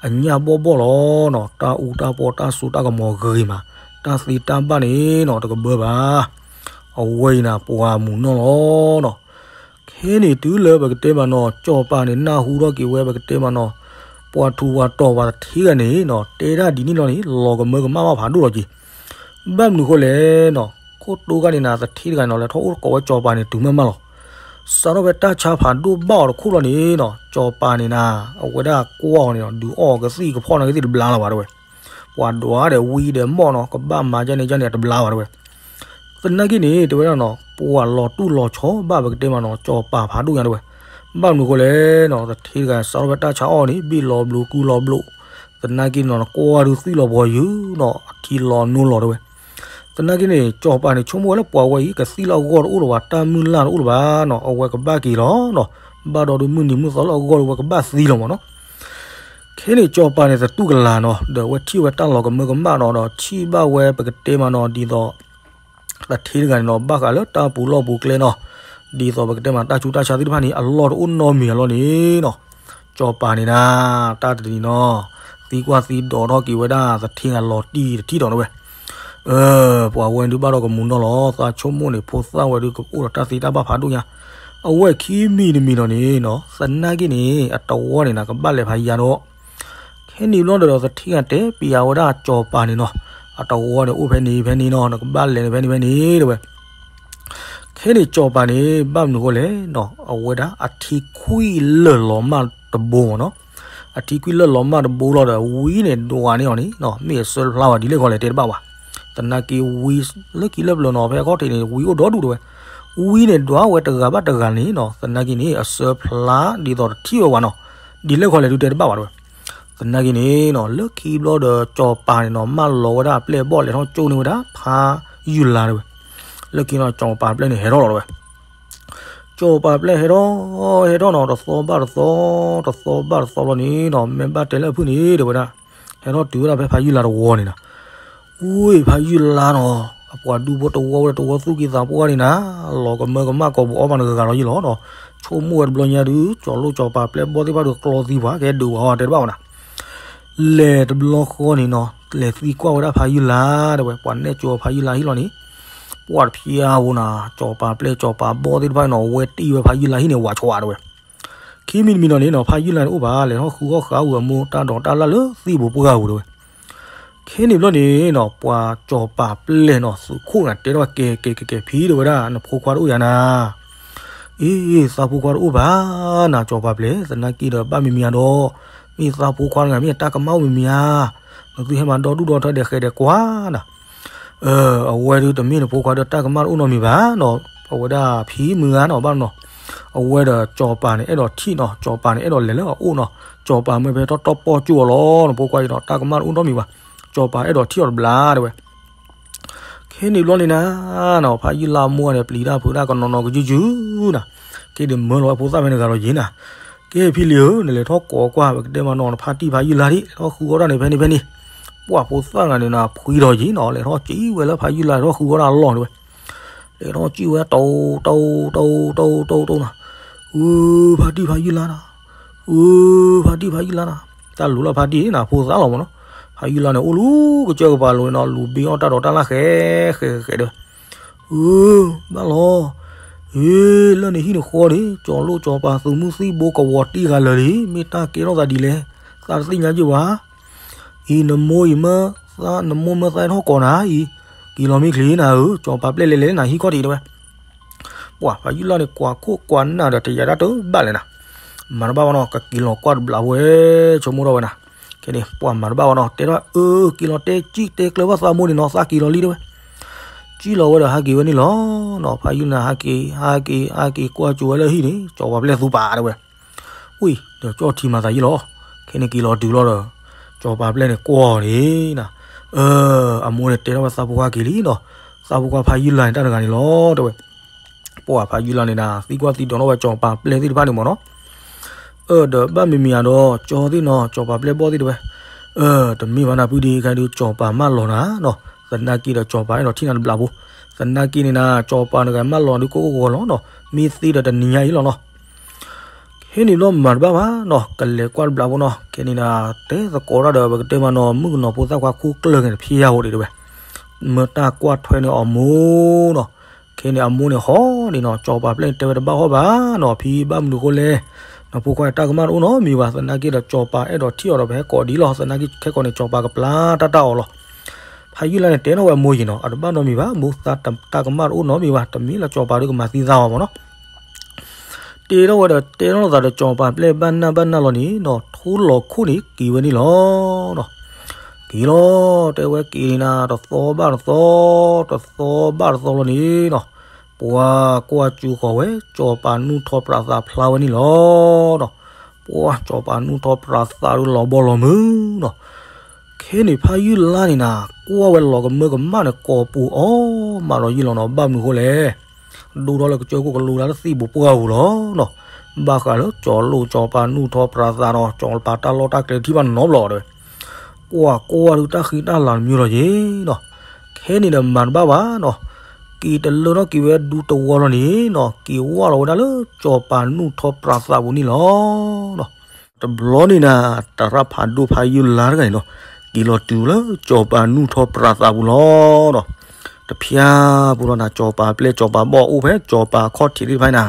အညၣ်ဘီၣ်ဘီၣ်လီၤနီၤ, တၢ်အူတၢ်ပီတၢ်စိတၢ်ကမီၤဂ့ၤမး, တၢ်သ့တၢ်ဘၣ်န့ၣ်နီၤ တကဘၢဘၣ်. အဝဲအံၤနၤ ပှၤမုာ်နီၢ်လီၤနီၤ. ခဲန့ၣ်တုၤလၢပကတဲမးနီၤ, စီၤပၤန့ၣ် နၢ်ဟူထီၣ်က့ၤဝဲ ပကတဲမးနီၤ, ပှၤထူးပှၤတီၤပှၤသထ့တဂၤန့ၣ်နီၤ တဲဒၣ်ဒ်န့ၣ်လီၤန့ၣ် လီၤကမၢကမၣ်ဘၣ်ဖးဒိၣ်လီၤက့ၤ. ဘၣ်မနုၤဃိလဲၣ်နီၤ, ခိၣ်တိဂၤန့ၣ်နၤ သထ့တဂၤန့ၣ်နီၤ လဲၤထီၣ်အိၣ်ကိးဝဲစီၤပၤန့ၣ် တုၤမၢ်မၢ်လီၤ. စးထီၣ်ဖဲတၢ်ဆါဖးဒိၣ်ဘၣ်အီၤတခိၣ်လီၤန့ၣ်နီၤ စီၤပၤန့ၣ်နၤ အဝဲဒၣ်ကွၢ်အီၤန့ၣ်နီၤ ဒုးအီၣ်ကသံၣ်ကဖီၣ်နၤကသံၣ်တဘျါလီၤဘၣ်တဲဝဲ. ပှၤဒွးဒီးဝံဒီးမီၣ်နီၤ ကဘၣ်မၤဒ်န့ၣ်ဒ်န့ၣ်တဘျါဘၣ်တဲဝဲ. သနာ်က့န့ၣ် တဲဝဲဒၣ်နီၤ ပှၤလီၤတူၢ်လီၤဆီဘၣ်ပကတဲမးနီၤ စီၤပၤဖးဒိၣ်ညါတဲဝဲ. ဘၣ်မနုၤဃိလဲၣ်နီၤ သထ့တဂၤစးထီၣ်ဖဲတၢ်ဆါအီၣ်န့ၣ် ဘ့ၣ်လီၤဘျိကူလီၤဘျိ, သနာ်က့နီၤ နကွၢ်ဒုးသွံၣ်လီၤပှီၤယုာ်နီၤ အထံလီၤနိလီၤတဲဝဲ. သနာ်က့န့ၣ် စီၤပၤန့ၣ် ဆိကမိၣ်ဝဲလၢပှၤဝဲအံၤ ကသံၣ်လၢအဂီၢ်တအိၣ်လၢၤဘၣ် တၢ်မုၢ်လၢ်တအိၣ်လၢၤဘၣ်နီၤ အဝဲကဘၣ်က့ၤလီၤနီၤ. ဘၣ်ဒီးဒုးမုၢ်နံၤမုၢ်သီလၢအဂီၢ်ဒီး အဝဲကဘၣ်သံလီၤမးနီၤ. ခဲန့ၣ် စီၤပၤန့ၣ် သတူၢ်ကလာ်နီၤ ဒီးအဝဲထံၣ်ဝဲတၢ်လီၤကမၢကမၣ်နီၤ ဒီးထံၣ်ဘၣ်ဝဲပကတဲမးနီၤ ဒ်သိး သထ့တဂၤန့ၣ်နီၤ ဘၣ်ဃးလၢတၢ်ပူၤလီၢ်ပူၤကျဲနီၤ ဒ်သိးပကတဲမးတၢ်ဆူးတၢ်ဆါသ့ၣ်တဖၣ်န့ၣ် အလီၢ်တအိၣ်နီတမံၤအလီၢ်န့ၣ်နီၤ စီၤပၤန့ၣ်နၤ တၢ်တနံၤနီၤ သံကွၢ်သံဒိးထီၣ်က့ၤဝဲဒၣ်သထ့တဂၤလီၤတံၢ်တထံၣ်ဒီးတဲဝဲ. ပှၤဝဲဒုးဘၣ်ဒီးကမူၤနီၢ်လီၤ သးဆိကမိၣ်န့ၣ် ဖိသၣ်ဝဲဒုးကအိၣ်ဒီးတၢ်သ့တၢ်ဘၣ်ဖးဒိၣ်ညါ. အဝဲခံမံၤတမံၤဒီးန့ၣ်နီၤ သနာ်က့န့ၣ် အတဝီန့ၣ်နၤ ကဘၣ်လဲၤဖးယံၤယါဒီး ခဲန့ၣ်ဘျီဒီးသထ့တဂၤတဲပျးဝဲဒၣ်စီၤပၤန့ၣ်နီၤ အတဝီန့ၣ်အိၣ်ဖဲန့ၣ်ဖဲန့ၣ်နီၤ နကဘၣ်လဲၤန့ၣ်ဖဲန့ၣ်ဖဲန့ၣ်တဲဝဲ. ခဲန့ၣ်စီၤပၤန့ၣ် ဘၣ်မနုၤဃိလဲၣ်နီၤ အဝဲဒၣ်အထံခွံလၢာ်လီၤမၢ်တဘိမးနီၤ အထံခွံလၢာ်လီၤမၢ်တဘိလီၤဒီး ဝံန့ၣ်ဒွးန့ၢ်အီၤန့ၣ်နီၤ မ့ၢ်အဆၢတဖျါဘၣ်ဒ်လဲၣ်ခီလဲၣ်တဲတဘၣ်ဘၣ်. သနာ်က့ဝံလၢခံလၢပျၢၤနီၤ ဖဲအခီၣ်ထံးန့ၣ် ဝံအိၣ်ဒီဒူၣ်တဲဝဲ. ဝံန့ၣ်ဒွးဝဲတဂၤဘၣ်တဂၤန့ၣ်နီၤ သနာ်က့န့ၣ် အဆၢဖျါဒ်သိးတထံၣ်ဝဲဘၣ်နီၤ ဒ်လဲၣ်ခီလဲၣ်ဒုးတဲတဘၣ်ဘၣ်တဲဝဲ. သနာ်က့န့ၣ်နီၤ လၢခံဘျီဒီးစီၤပၤန့ၣ်နီၤ မၢလီၤဝဲဒၣ်အပျဲၢ်အဘီၣ်လဲၤထီၣ်ကၠိန့ၢ်ဝဲဒၣ်ဖးယုၢ်လါတဲဝဲ. လၢခံနီၤ စီၤပၤပျဲၢ်န့ၣ်ဟဲထီၣ်လီၤတဲဝဲ. စီၤပၤပျဲၢ်ဟဲထီၣ် ဟဲထီၣ်နီၤ တသီဘၣ်တသီ တသီဘၣ်တသီလီၤန့ၣ်နီၤ မ့ၢ်ဘၣ်တဲလၢအဖုၣ်န့ၣ်တဲဝဲဒၣ် ဟဲထီၣ်တုၤဝဲဒၣ်ဖဲဖးယုၢ်လါတဝီန့ၣ်နီၤ. ဝံဖးယုၢ်လါနီၤ အပှၤဒူဖိတဝီဝဲဒၣ်တဝီသူၣ်က့သးပှၢ်န့ၣ်နၤ လီၤကမၢကမၣ်ကိာ်ပူၤအီၣ်ဘၣ်နဂၤဂၤလီၤယံလီၤနီၤ. ဆိကမိၣ်ဝဲတဘျီညါဒုး စီၤလိၣ်စီၤပၤပျဲၢ်ဘီၣ်သ့ၣ်တဖၣ်ဒုးကျီသံပှၤ ကဟဲဒုးပှၤအီၤတဲတဘၣ်ဝဲနၤ. လဲၤတဘျီဃီန့ၣ်နီၤ လဲၤသံကွၢ်ဝဲဒၣ်ဖးယုၢ်လါတဲဝဲ ပှၤနဲၣ်ကၠိဖးယုၢ်လါဟံၣ်လီၤန့ၣ် ပှၤတဖျါဧိၤနၤ စီၤပၤပျဲၢ်စီၤပၤဘီၣ်သ့ၣ်တဖၣ်နီၤ ဝဲတ့ၢ်ဝဲဖးယုၢ်လါဟံၣ်န့ၣ် ဝးဆှးတဲဝဲ. ခံမံၤတမံၤနီၤန့ၣ်နီၤ ဖးယုၢ်လါန့ၣ်အိၣ်ဘၣ် လဲၤထီၣ်ဃုအီၣ်ဃုအီၣ်အမူတၢ်ဒိးတၢ်လၢ်လၢသံၣ်ပူၤပှၢ်ပူၤတဲဝဲ. ခဲန့ၣ်ဘျီန့ၣ်နီၤ ပှၤစီၤပၤပျဲၢ်နီၤ သုးခိၣ်န့ၣ် တဲထီၣ်ကဲ ကဲ ကဲ ကဲ ဖံတဲဝဲဒၣ် နဖိခွါတအိၣ်ယၤနၤ. အ့ သးဖိခွါတအိၣ်ဘၣ်နၤ စီၤပၤပျဲၢ် သနာ်က့ဒီးဘၣ်မံၤမံၤဧါဒီး မ့ၢ်သးဖိခွါတဂၤမ့ၢ်တၢ်ကမၣ်အိၣ်မံၤမံၤဧါ. နသုဟဲမၤဒီဒူၣ်ဒီထၢဒဲးဃဲးဒဲးကွၢ်နၤ အဝဲဒုးတမ့ၢ်နဖိခွါဒီးတၢ်ကမၣ်တအိၣ်နီတမံၤဘၣ်နီၤ. အဝဲဒၣ်ဖံမုၢ်ဂၤနီၤ ဘၣ်နီၤ. အဝဲဒီးစီၤပၤန့ၣ်အဲၣ်ဒိးထံၣ်နီၤ စီၤပၤန့ၣ်အဲၣ်ဒိးလဲၤလၢအအိၣ်နီၤ. စီၤပၤမ့ၢ်ဖဲထီၣ်တီၢ်ပီၢ်ကၠိအီၤလီၤ နဖိခွါအံၤနီၤ တၢ်ကမၣ်တအိၣ်နီတမံၤဘၣ်. စီၤပၤအဲၣ်ဒိးထံၣ်အီၤတဘျါတဲဝဲ. ခဲန့ၣ်ဘျီန့ၣ်နၤနီၤ ဖးယုၢ်လါအမိၢ်န့ၣ် ပျံၤတၢ်ဖုးတၢ်ကနီၤနီၤကယုၢ်ယုၢ်နၤ. က့ၤဒုးမၢလီၤဝဲဖိသၣ်ဖဲန့ၣ်တဂၤလီၤယံၤနၤ. ကဲဖံလံၤဧၢ နလဲၤထီၣ်ကိးကွၢ် ပကတဲမးနီၤ နဖါတံၢ်ဖးယုၢ်လါဒံး လဲၤထီၣ်ဃုအီၣ်တၢ်န့ၣ်ဖဲန့ၣ်ဖဲန့ၣ်. ပှၤဖိသၣ်တဂၤန့ၣ်နၤ ဖှံလီၤယံၤနီၤ လဲၤထီၣ်စံၣ်ဝဲလၢဖးယုၢ်လါ လဲၤထီၣ်ဃုအီၣ်တၢ်အလီၢ်န့ၣ်ဝဲ. လဲၤထီၣ်စံၣ်ဝဲ တိ တိ တိ တိ တိ တိ နၤ. အၢ ဖါတံၢ်ဖးယုၢ်လါနၤ. အၢ ဖါတံၢ်ဖးယုၢ်လါနၤ. တၢ်လူၤလၢဖါတံၢ်နၤ ဖိသၣ်လီၤမးနီၤ. ဖးယုၢ်လါန့ၣ် အိၣ်လူၤကစၢၢ်ကပၤလိၤန့ၣ်နီၤ လူၤဘ့အီၣ်တၢ်ဒိးတၢ်လၢ်ဃဲးဃဲးဃဲးဒီး အၢ ဘၣ်လီၤ. အ့ လၢနဟံၣ်နဃီန့ၣ် ကၠီၤလိၣ်ကၠီၤပၤသုးမုၢ်သံၣ်ဘိကဝီၤတံၢ်ဂၤလၢာ်လံ မ့ၢ်တၢ်ကဲထီၣ်သးဒ်လဲၣ် သးတသ့ၣ်ညါယုၢ်ဘၣ်. အံၤ နမိၢ်အံၤမၢ နမိၢ်မၢသးဟဲထီၣ်ကိးနၤအံၤ က့ၤလီၤမ့ၢ်ချ့နၤဧၢ ကၠီၤပၤပျဲၢ်လဲၤလဲၤနၤဟံၣ်ခီၣ်ထံးတဲဝဲ. ပှၤဖးယုၢ်လါန့ၣ် ကွၢ်ခိၣ်ကွၢ်နၢ်ဒီးတယာ်တၢ်တဘၣ်လဲၣ်နၤ. မၤတဘၣ်ဘၣ်နီၤ ကက့ၤလီၤကွၢ်တဘျီဝဲ ဆိကမိၣ်ထီၣ်ဝဲနၤ. ခဲန့ၣ် ပှၤမၤတဘၣ်ဘၣ်နီၤ တဲထီၣ် အၢ က့ၤလီၤတဲ စံၣ်တဲကျၢၤဘၣ်သးမိၢ်န့ၣ်နီၤ သးက့ၤလီၤလံတဲဝဲ. စံၣ်လီၤဝဲဒီးဟးက့ၤဝဲန့ၣ်လီၤနီၤ ဖးယုၢ်လါဟးက့ၤ ဟးက့ၤဟးက့ၤကွၢ်ကၠိဝဲလၢဟံၣ်န့ၣ် ကၠီၤပၤပျဲၢ်သူပာ်တဲဝဲ. ဝံၤ ဒီးကၠီၣ်ထံမၤသးယံလီၤ. ခဲန့ၣ်က့ၤလီၤတုၤလီၤဒီး ကၠီၤပၤပျဲၢ်န့ၣ်ကွၢ်န့ၣ်နၤ အၢ အမိၢ်န့ၣ်တဲထီၣ်ဝဲသးဖိခွါက့ၤလံနီၤ သးဖိခွါဖးယုၢ်လါန့ၣ်တၢ်တဂၤန့ၣ်လီၤတဲဝဲ. ပှၤဖးယုၢ်လါန့ၣ်နၤ သံကွၢ်သံဒိးထီၣ်ဝဲကၠီၤပၤပျဲၢ်သ့ၣ်တဖၣ်န့ၣ်မးနီၤ. အၢ ဒီးဘၣ်မံၤမံၤဧါဒီး ကၠီသ့ၣ်နီၤ ကၠီၤပၤပျဲၢ်ဘီၣ်သ့ၣ်တဲဝဲ. အၢ တမ့ၢ်ဘၣ်နၤ ပုၢ်ဒ့ခါဒုး ကၠီၤပၤမၢလီၤနၤနီၤ သနာ်က့ဒီးကၠီၤပၤအဲၣ်ဒိးထံၣ်နၤတဘျီဖိ သနာ်က့န့ၣ်နၤ ကၠီၤပၤတဂၤမၢလီၤဒုးကိၣ်ကိၣ်ဂီၤဂီၤလီၤနီၤ မ့ၢ်သ့ဒီးတနံၤညါအံၤလီၤနီၤ. ခဲန့ၣ်ဘျီမၤတဘၣ်ဘၣ်နီၤ ကလဲၤကွၢ်တဘျီဖိနီၤ ခဲန့ၣ်နၤ တဲသကိးတၢ်ဒီးပကတဲမးနီၤ မုၣ်ကနီၤဖိသၣ်ခွါခိၣ်ကျၢၢ်န့ၣ် တဖျါဧိၤဒံးတဲဝဲ. မၢတၢ်ကွၢ်ထွဲန့ၢ်အီၤမိၢ်နီၤ ခဲန့ၣ်အမိၢ်န့ၣ်ဟီၣ်န့ၣ်နီၤ ကၠီၤပၤပျဲၢ်န့ၣ်တဲဝဲတဘၣ်ဟီၣ်ဘၣ်နီၤ ဖံဘၣ်မနုၤဃိလဲၣ် နီၢ်ဖိခွါတၢ်ကမၣ်တအိၣ်နီတမံၤဘၣ်, သနာ်က့ဒီးကၠီၤပၤအဲၣ်ဒိးထံၣ်အီၤဒီး ပဟဲကိးဒ်လီၤ, သနာ်က့ခဲကိာ်န့ၣ် ကၠီၤပၤကပျၢ်တၢ်တၢ်အီၤလီၤ. ဖးယုၢ်လါန့ၣ် တဲထီၣ်ဝဲအမိၢ်ယံၤနီၤ, အတဘၣ်နီတမံၤဘၣ်, မိၢ်သးတၢ်ကမၣ်တအိၣ်နီတမံၤဘၣ်, တမ့ၢ်လၢကၠီၤပၤဒီးကမၤသံသးအီၤမ့ၢ်နီၤ. တဲထီၣ်ဝဲဒီး တဲထီၣ်လိာ်သးဒီးကၠီၤပၤပျဲၢ်ဘၣ်နၢ်ဘၣ်နၢ်လီၤန့ၣ်နီၤ, ထိလီၤခိၣ်န့ၣ်က့ၤဝဲန့ၣ်လီၤ. က့ၤလီၤ, တဲဝဲက့ၤန့ၣ်နၤ, တသီဘၣ်တသီ, တသီဘၣ်တသီလီၤန့ၣ်နီၤ, ပှၤကွၢ်ကၠူဃီၤဝဲ, ကၠီၤပၤနူၢ်ထီၣ်ပြးသးဖျါဝဲန့ၣ်လီၤနီၤ. ပှၤကၠီၤပၤနူၢ်ထီၣ်ပြးသးဒုးလီၤဘီလီၤမုၢ်နီၤ. ခဲန့ၣ်ဖးယုၢ်လါန့ၣ်နၤ, ကွၢ်ဝဲလီၤကမၢကမၣ်န့ၣ် ကိာ်ပူၤအီၣ်မးဒီးယုၢ်လီၤနီၤ, ဘၣ်မနုၤဃိလဲၣ် ဒိၣ်ထီၣ်လၢကစၢၢ်ခိၣ်ကလိဒၣ်လၢသံၣ်ပူၤပှၢ်ပူၤလီၤနီၤ. ဘၣ်ဃးလၢကၠီၤလိၣ်ကၠီၤပၤနူၢ်ထီၣ်ပြးသးနီၤ, ကၠီၤပၤတၢ်လီၢ်တၢ်ကျဲတထံၣ်ဘၣ်နီတဘျီတဲဝဲ. ကွၢ်ကွၢ်ဒုးတၢ်ဃံတၢ်လၤတမံၤလီၤယ့ၤနီၤ. ခဲန့ၣ်ဒီးမၤတဘၣ်ဘၣ်နီၤ, က့ၤတလၢထီၣ်က့ၤဝဲဒူတဝီလီၤန့ၣ်နီၤ, က့ၤဝၢ်လီၤဝဲဒၣ်လၢကၠီၤပၤနူၢ်ထီၣ်ပြးသးပူၤန့ၣ်လီၤနီၤ. တဘျီန့ၣ်နၤ, သရၣ်ဖးဒိၣ်ဖးယုၢ်လါတဂၤန့ၣ်နီၤ, က့ၤလီၤတုၤလၢကၠီၤပၤနူၢ်ထီၣ်ပြးသးပူၤလီၤနီၤ. တဖျါပူၤလီၤနၤ, ကၠီၤပၤပျဲၢ်ကၠီၤပၤဘီၣ်အိၣ်ဖဲကၠီၤပၤခီၣ်ထံးသ့ၣ်တဖၣ်နၤ,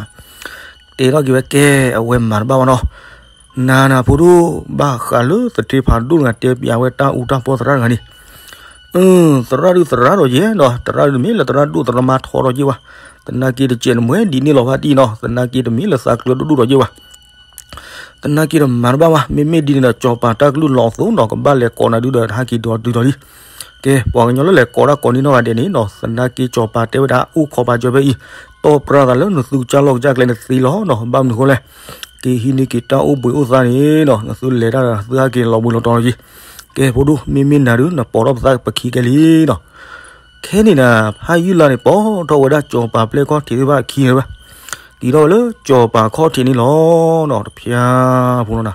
တဲထီၣ်က့ၤဝဲကဲ, အဝဲမၤတဘၣ်ဘၣ်နီၤ. နၤနၤဖိဒိၣ်, ဘၣ်ဃးလၢသထ့ဖးဒိၣ်တဂၤတဲပၠးဝဲတၢ်အူတၢ်ပီသရၣ်တဂၤန့ၣ်, သရၣ်ဒုးသရၣ်ဒီးယဲနီၤ, သရၣ်ဒုးတမ့ၢ်လၢသရၣ်ဒိၣ်သရၣ်မါထီဒီးယ့ၢ်ဘၣ်. သနာ်က့တစဲးနမှဲဒ်န့ၣ်လီၤဖါတံၢ်နီၤ, သနာ်က့တမ့ၢ်လၢသးကျၢၤဒိၣ်ဒိၣ်ဒီးယ့ၢ်ဘၣ်. သနာ်က့ဒီးမၤတဘၣ်ဘၣ်, မ့မ့ၢ်ဒ်န့ၣ်ဒီး ကၠီၤပၤတၢ်ကလုၢ်လီၤအသိးနီၤ, ကဘၣ်လဲၤကိးနၤဒုဒီးဟဲက့ၤဒိးတုၤဒီးလံ. ကဲ, ပှၤကညီလၢလဲၤကိးတၢ်ကိးန့ၢ်နီၢ်ဂၤဒဲးန့ၣ်နီၤ, သနာ်က့ကၠီၤပၤတဲဝဲဒၣ်အိၣ်ခိးပာ်စၢၤဖဲအံၤ, တီၢ်ပြၢသးလၢနသုကစၢ်လီၢ်ကစၢ်ကျဲန့ၣ်သ့လီၤနီၤ, ဘၣ်မနုၤဃိလဲၣ်, က့ၤဟံးန့ၢ်က့ၤတၢ်အိၣ်ဘှံးအိၣ်သါန့ၣ်နီၤ, နသုလဲၤတၢ်ဒီးသုဟဲက့ၤလီၤဘှံးလီၤတီၤလီၤယံၤ. ကဲ, ဖိဒိၣ်, မ့မ့ၢ်နၤဒုး နပိာ်ထီၣ်ပသးပခံကဲလံနီၤ. ခဲန့ၣ်နၤ, ဖးယုၢ်လါန့ၣ် ပိာ်ထီၣ်ဝဲဒၣ်ကၠီၤပၤပျဲၢ်ခီၣ်ထံးသ့ၣ်တဖၣ်အခံန့ၣ်ဝဲ, က့ၤထီၣ်ဝဲလၢကၠီၤပၤခီၣ်ထံးန့ၣ်လီၤနီၤ, တဖျါဖိလီၤနၤ.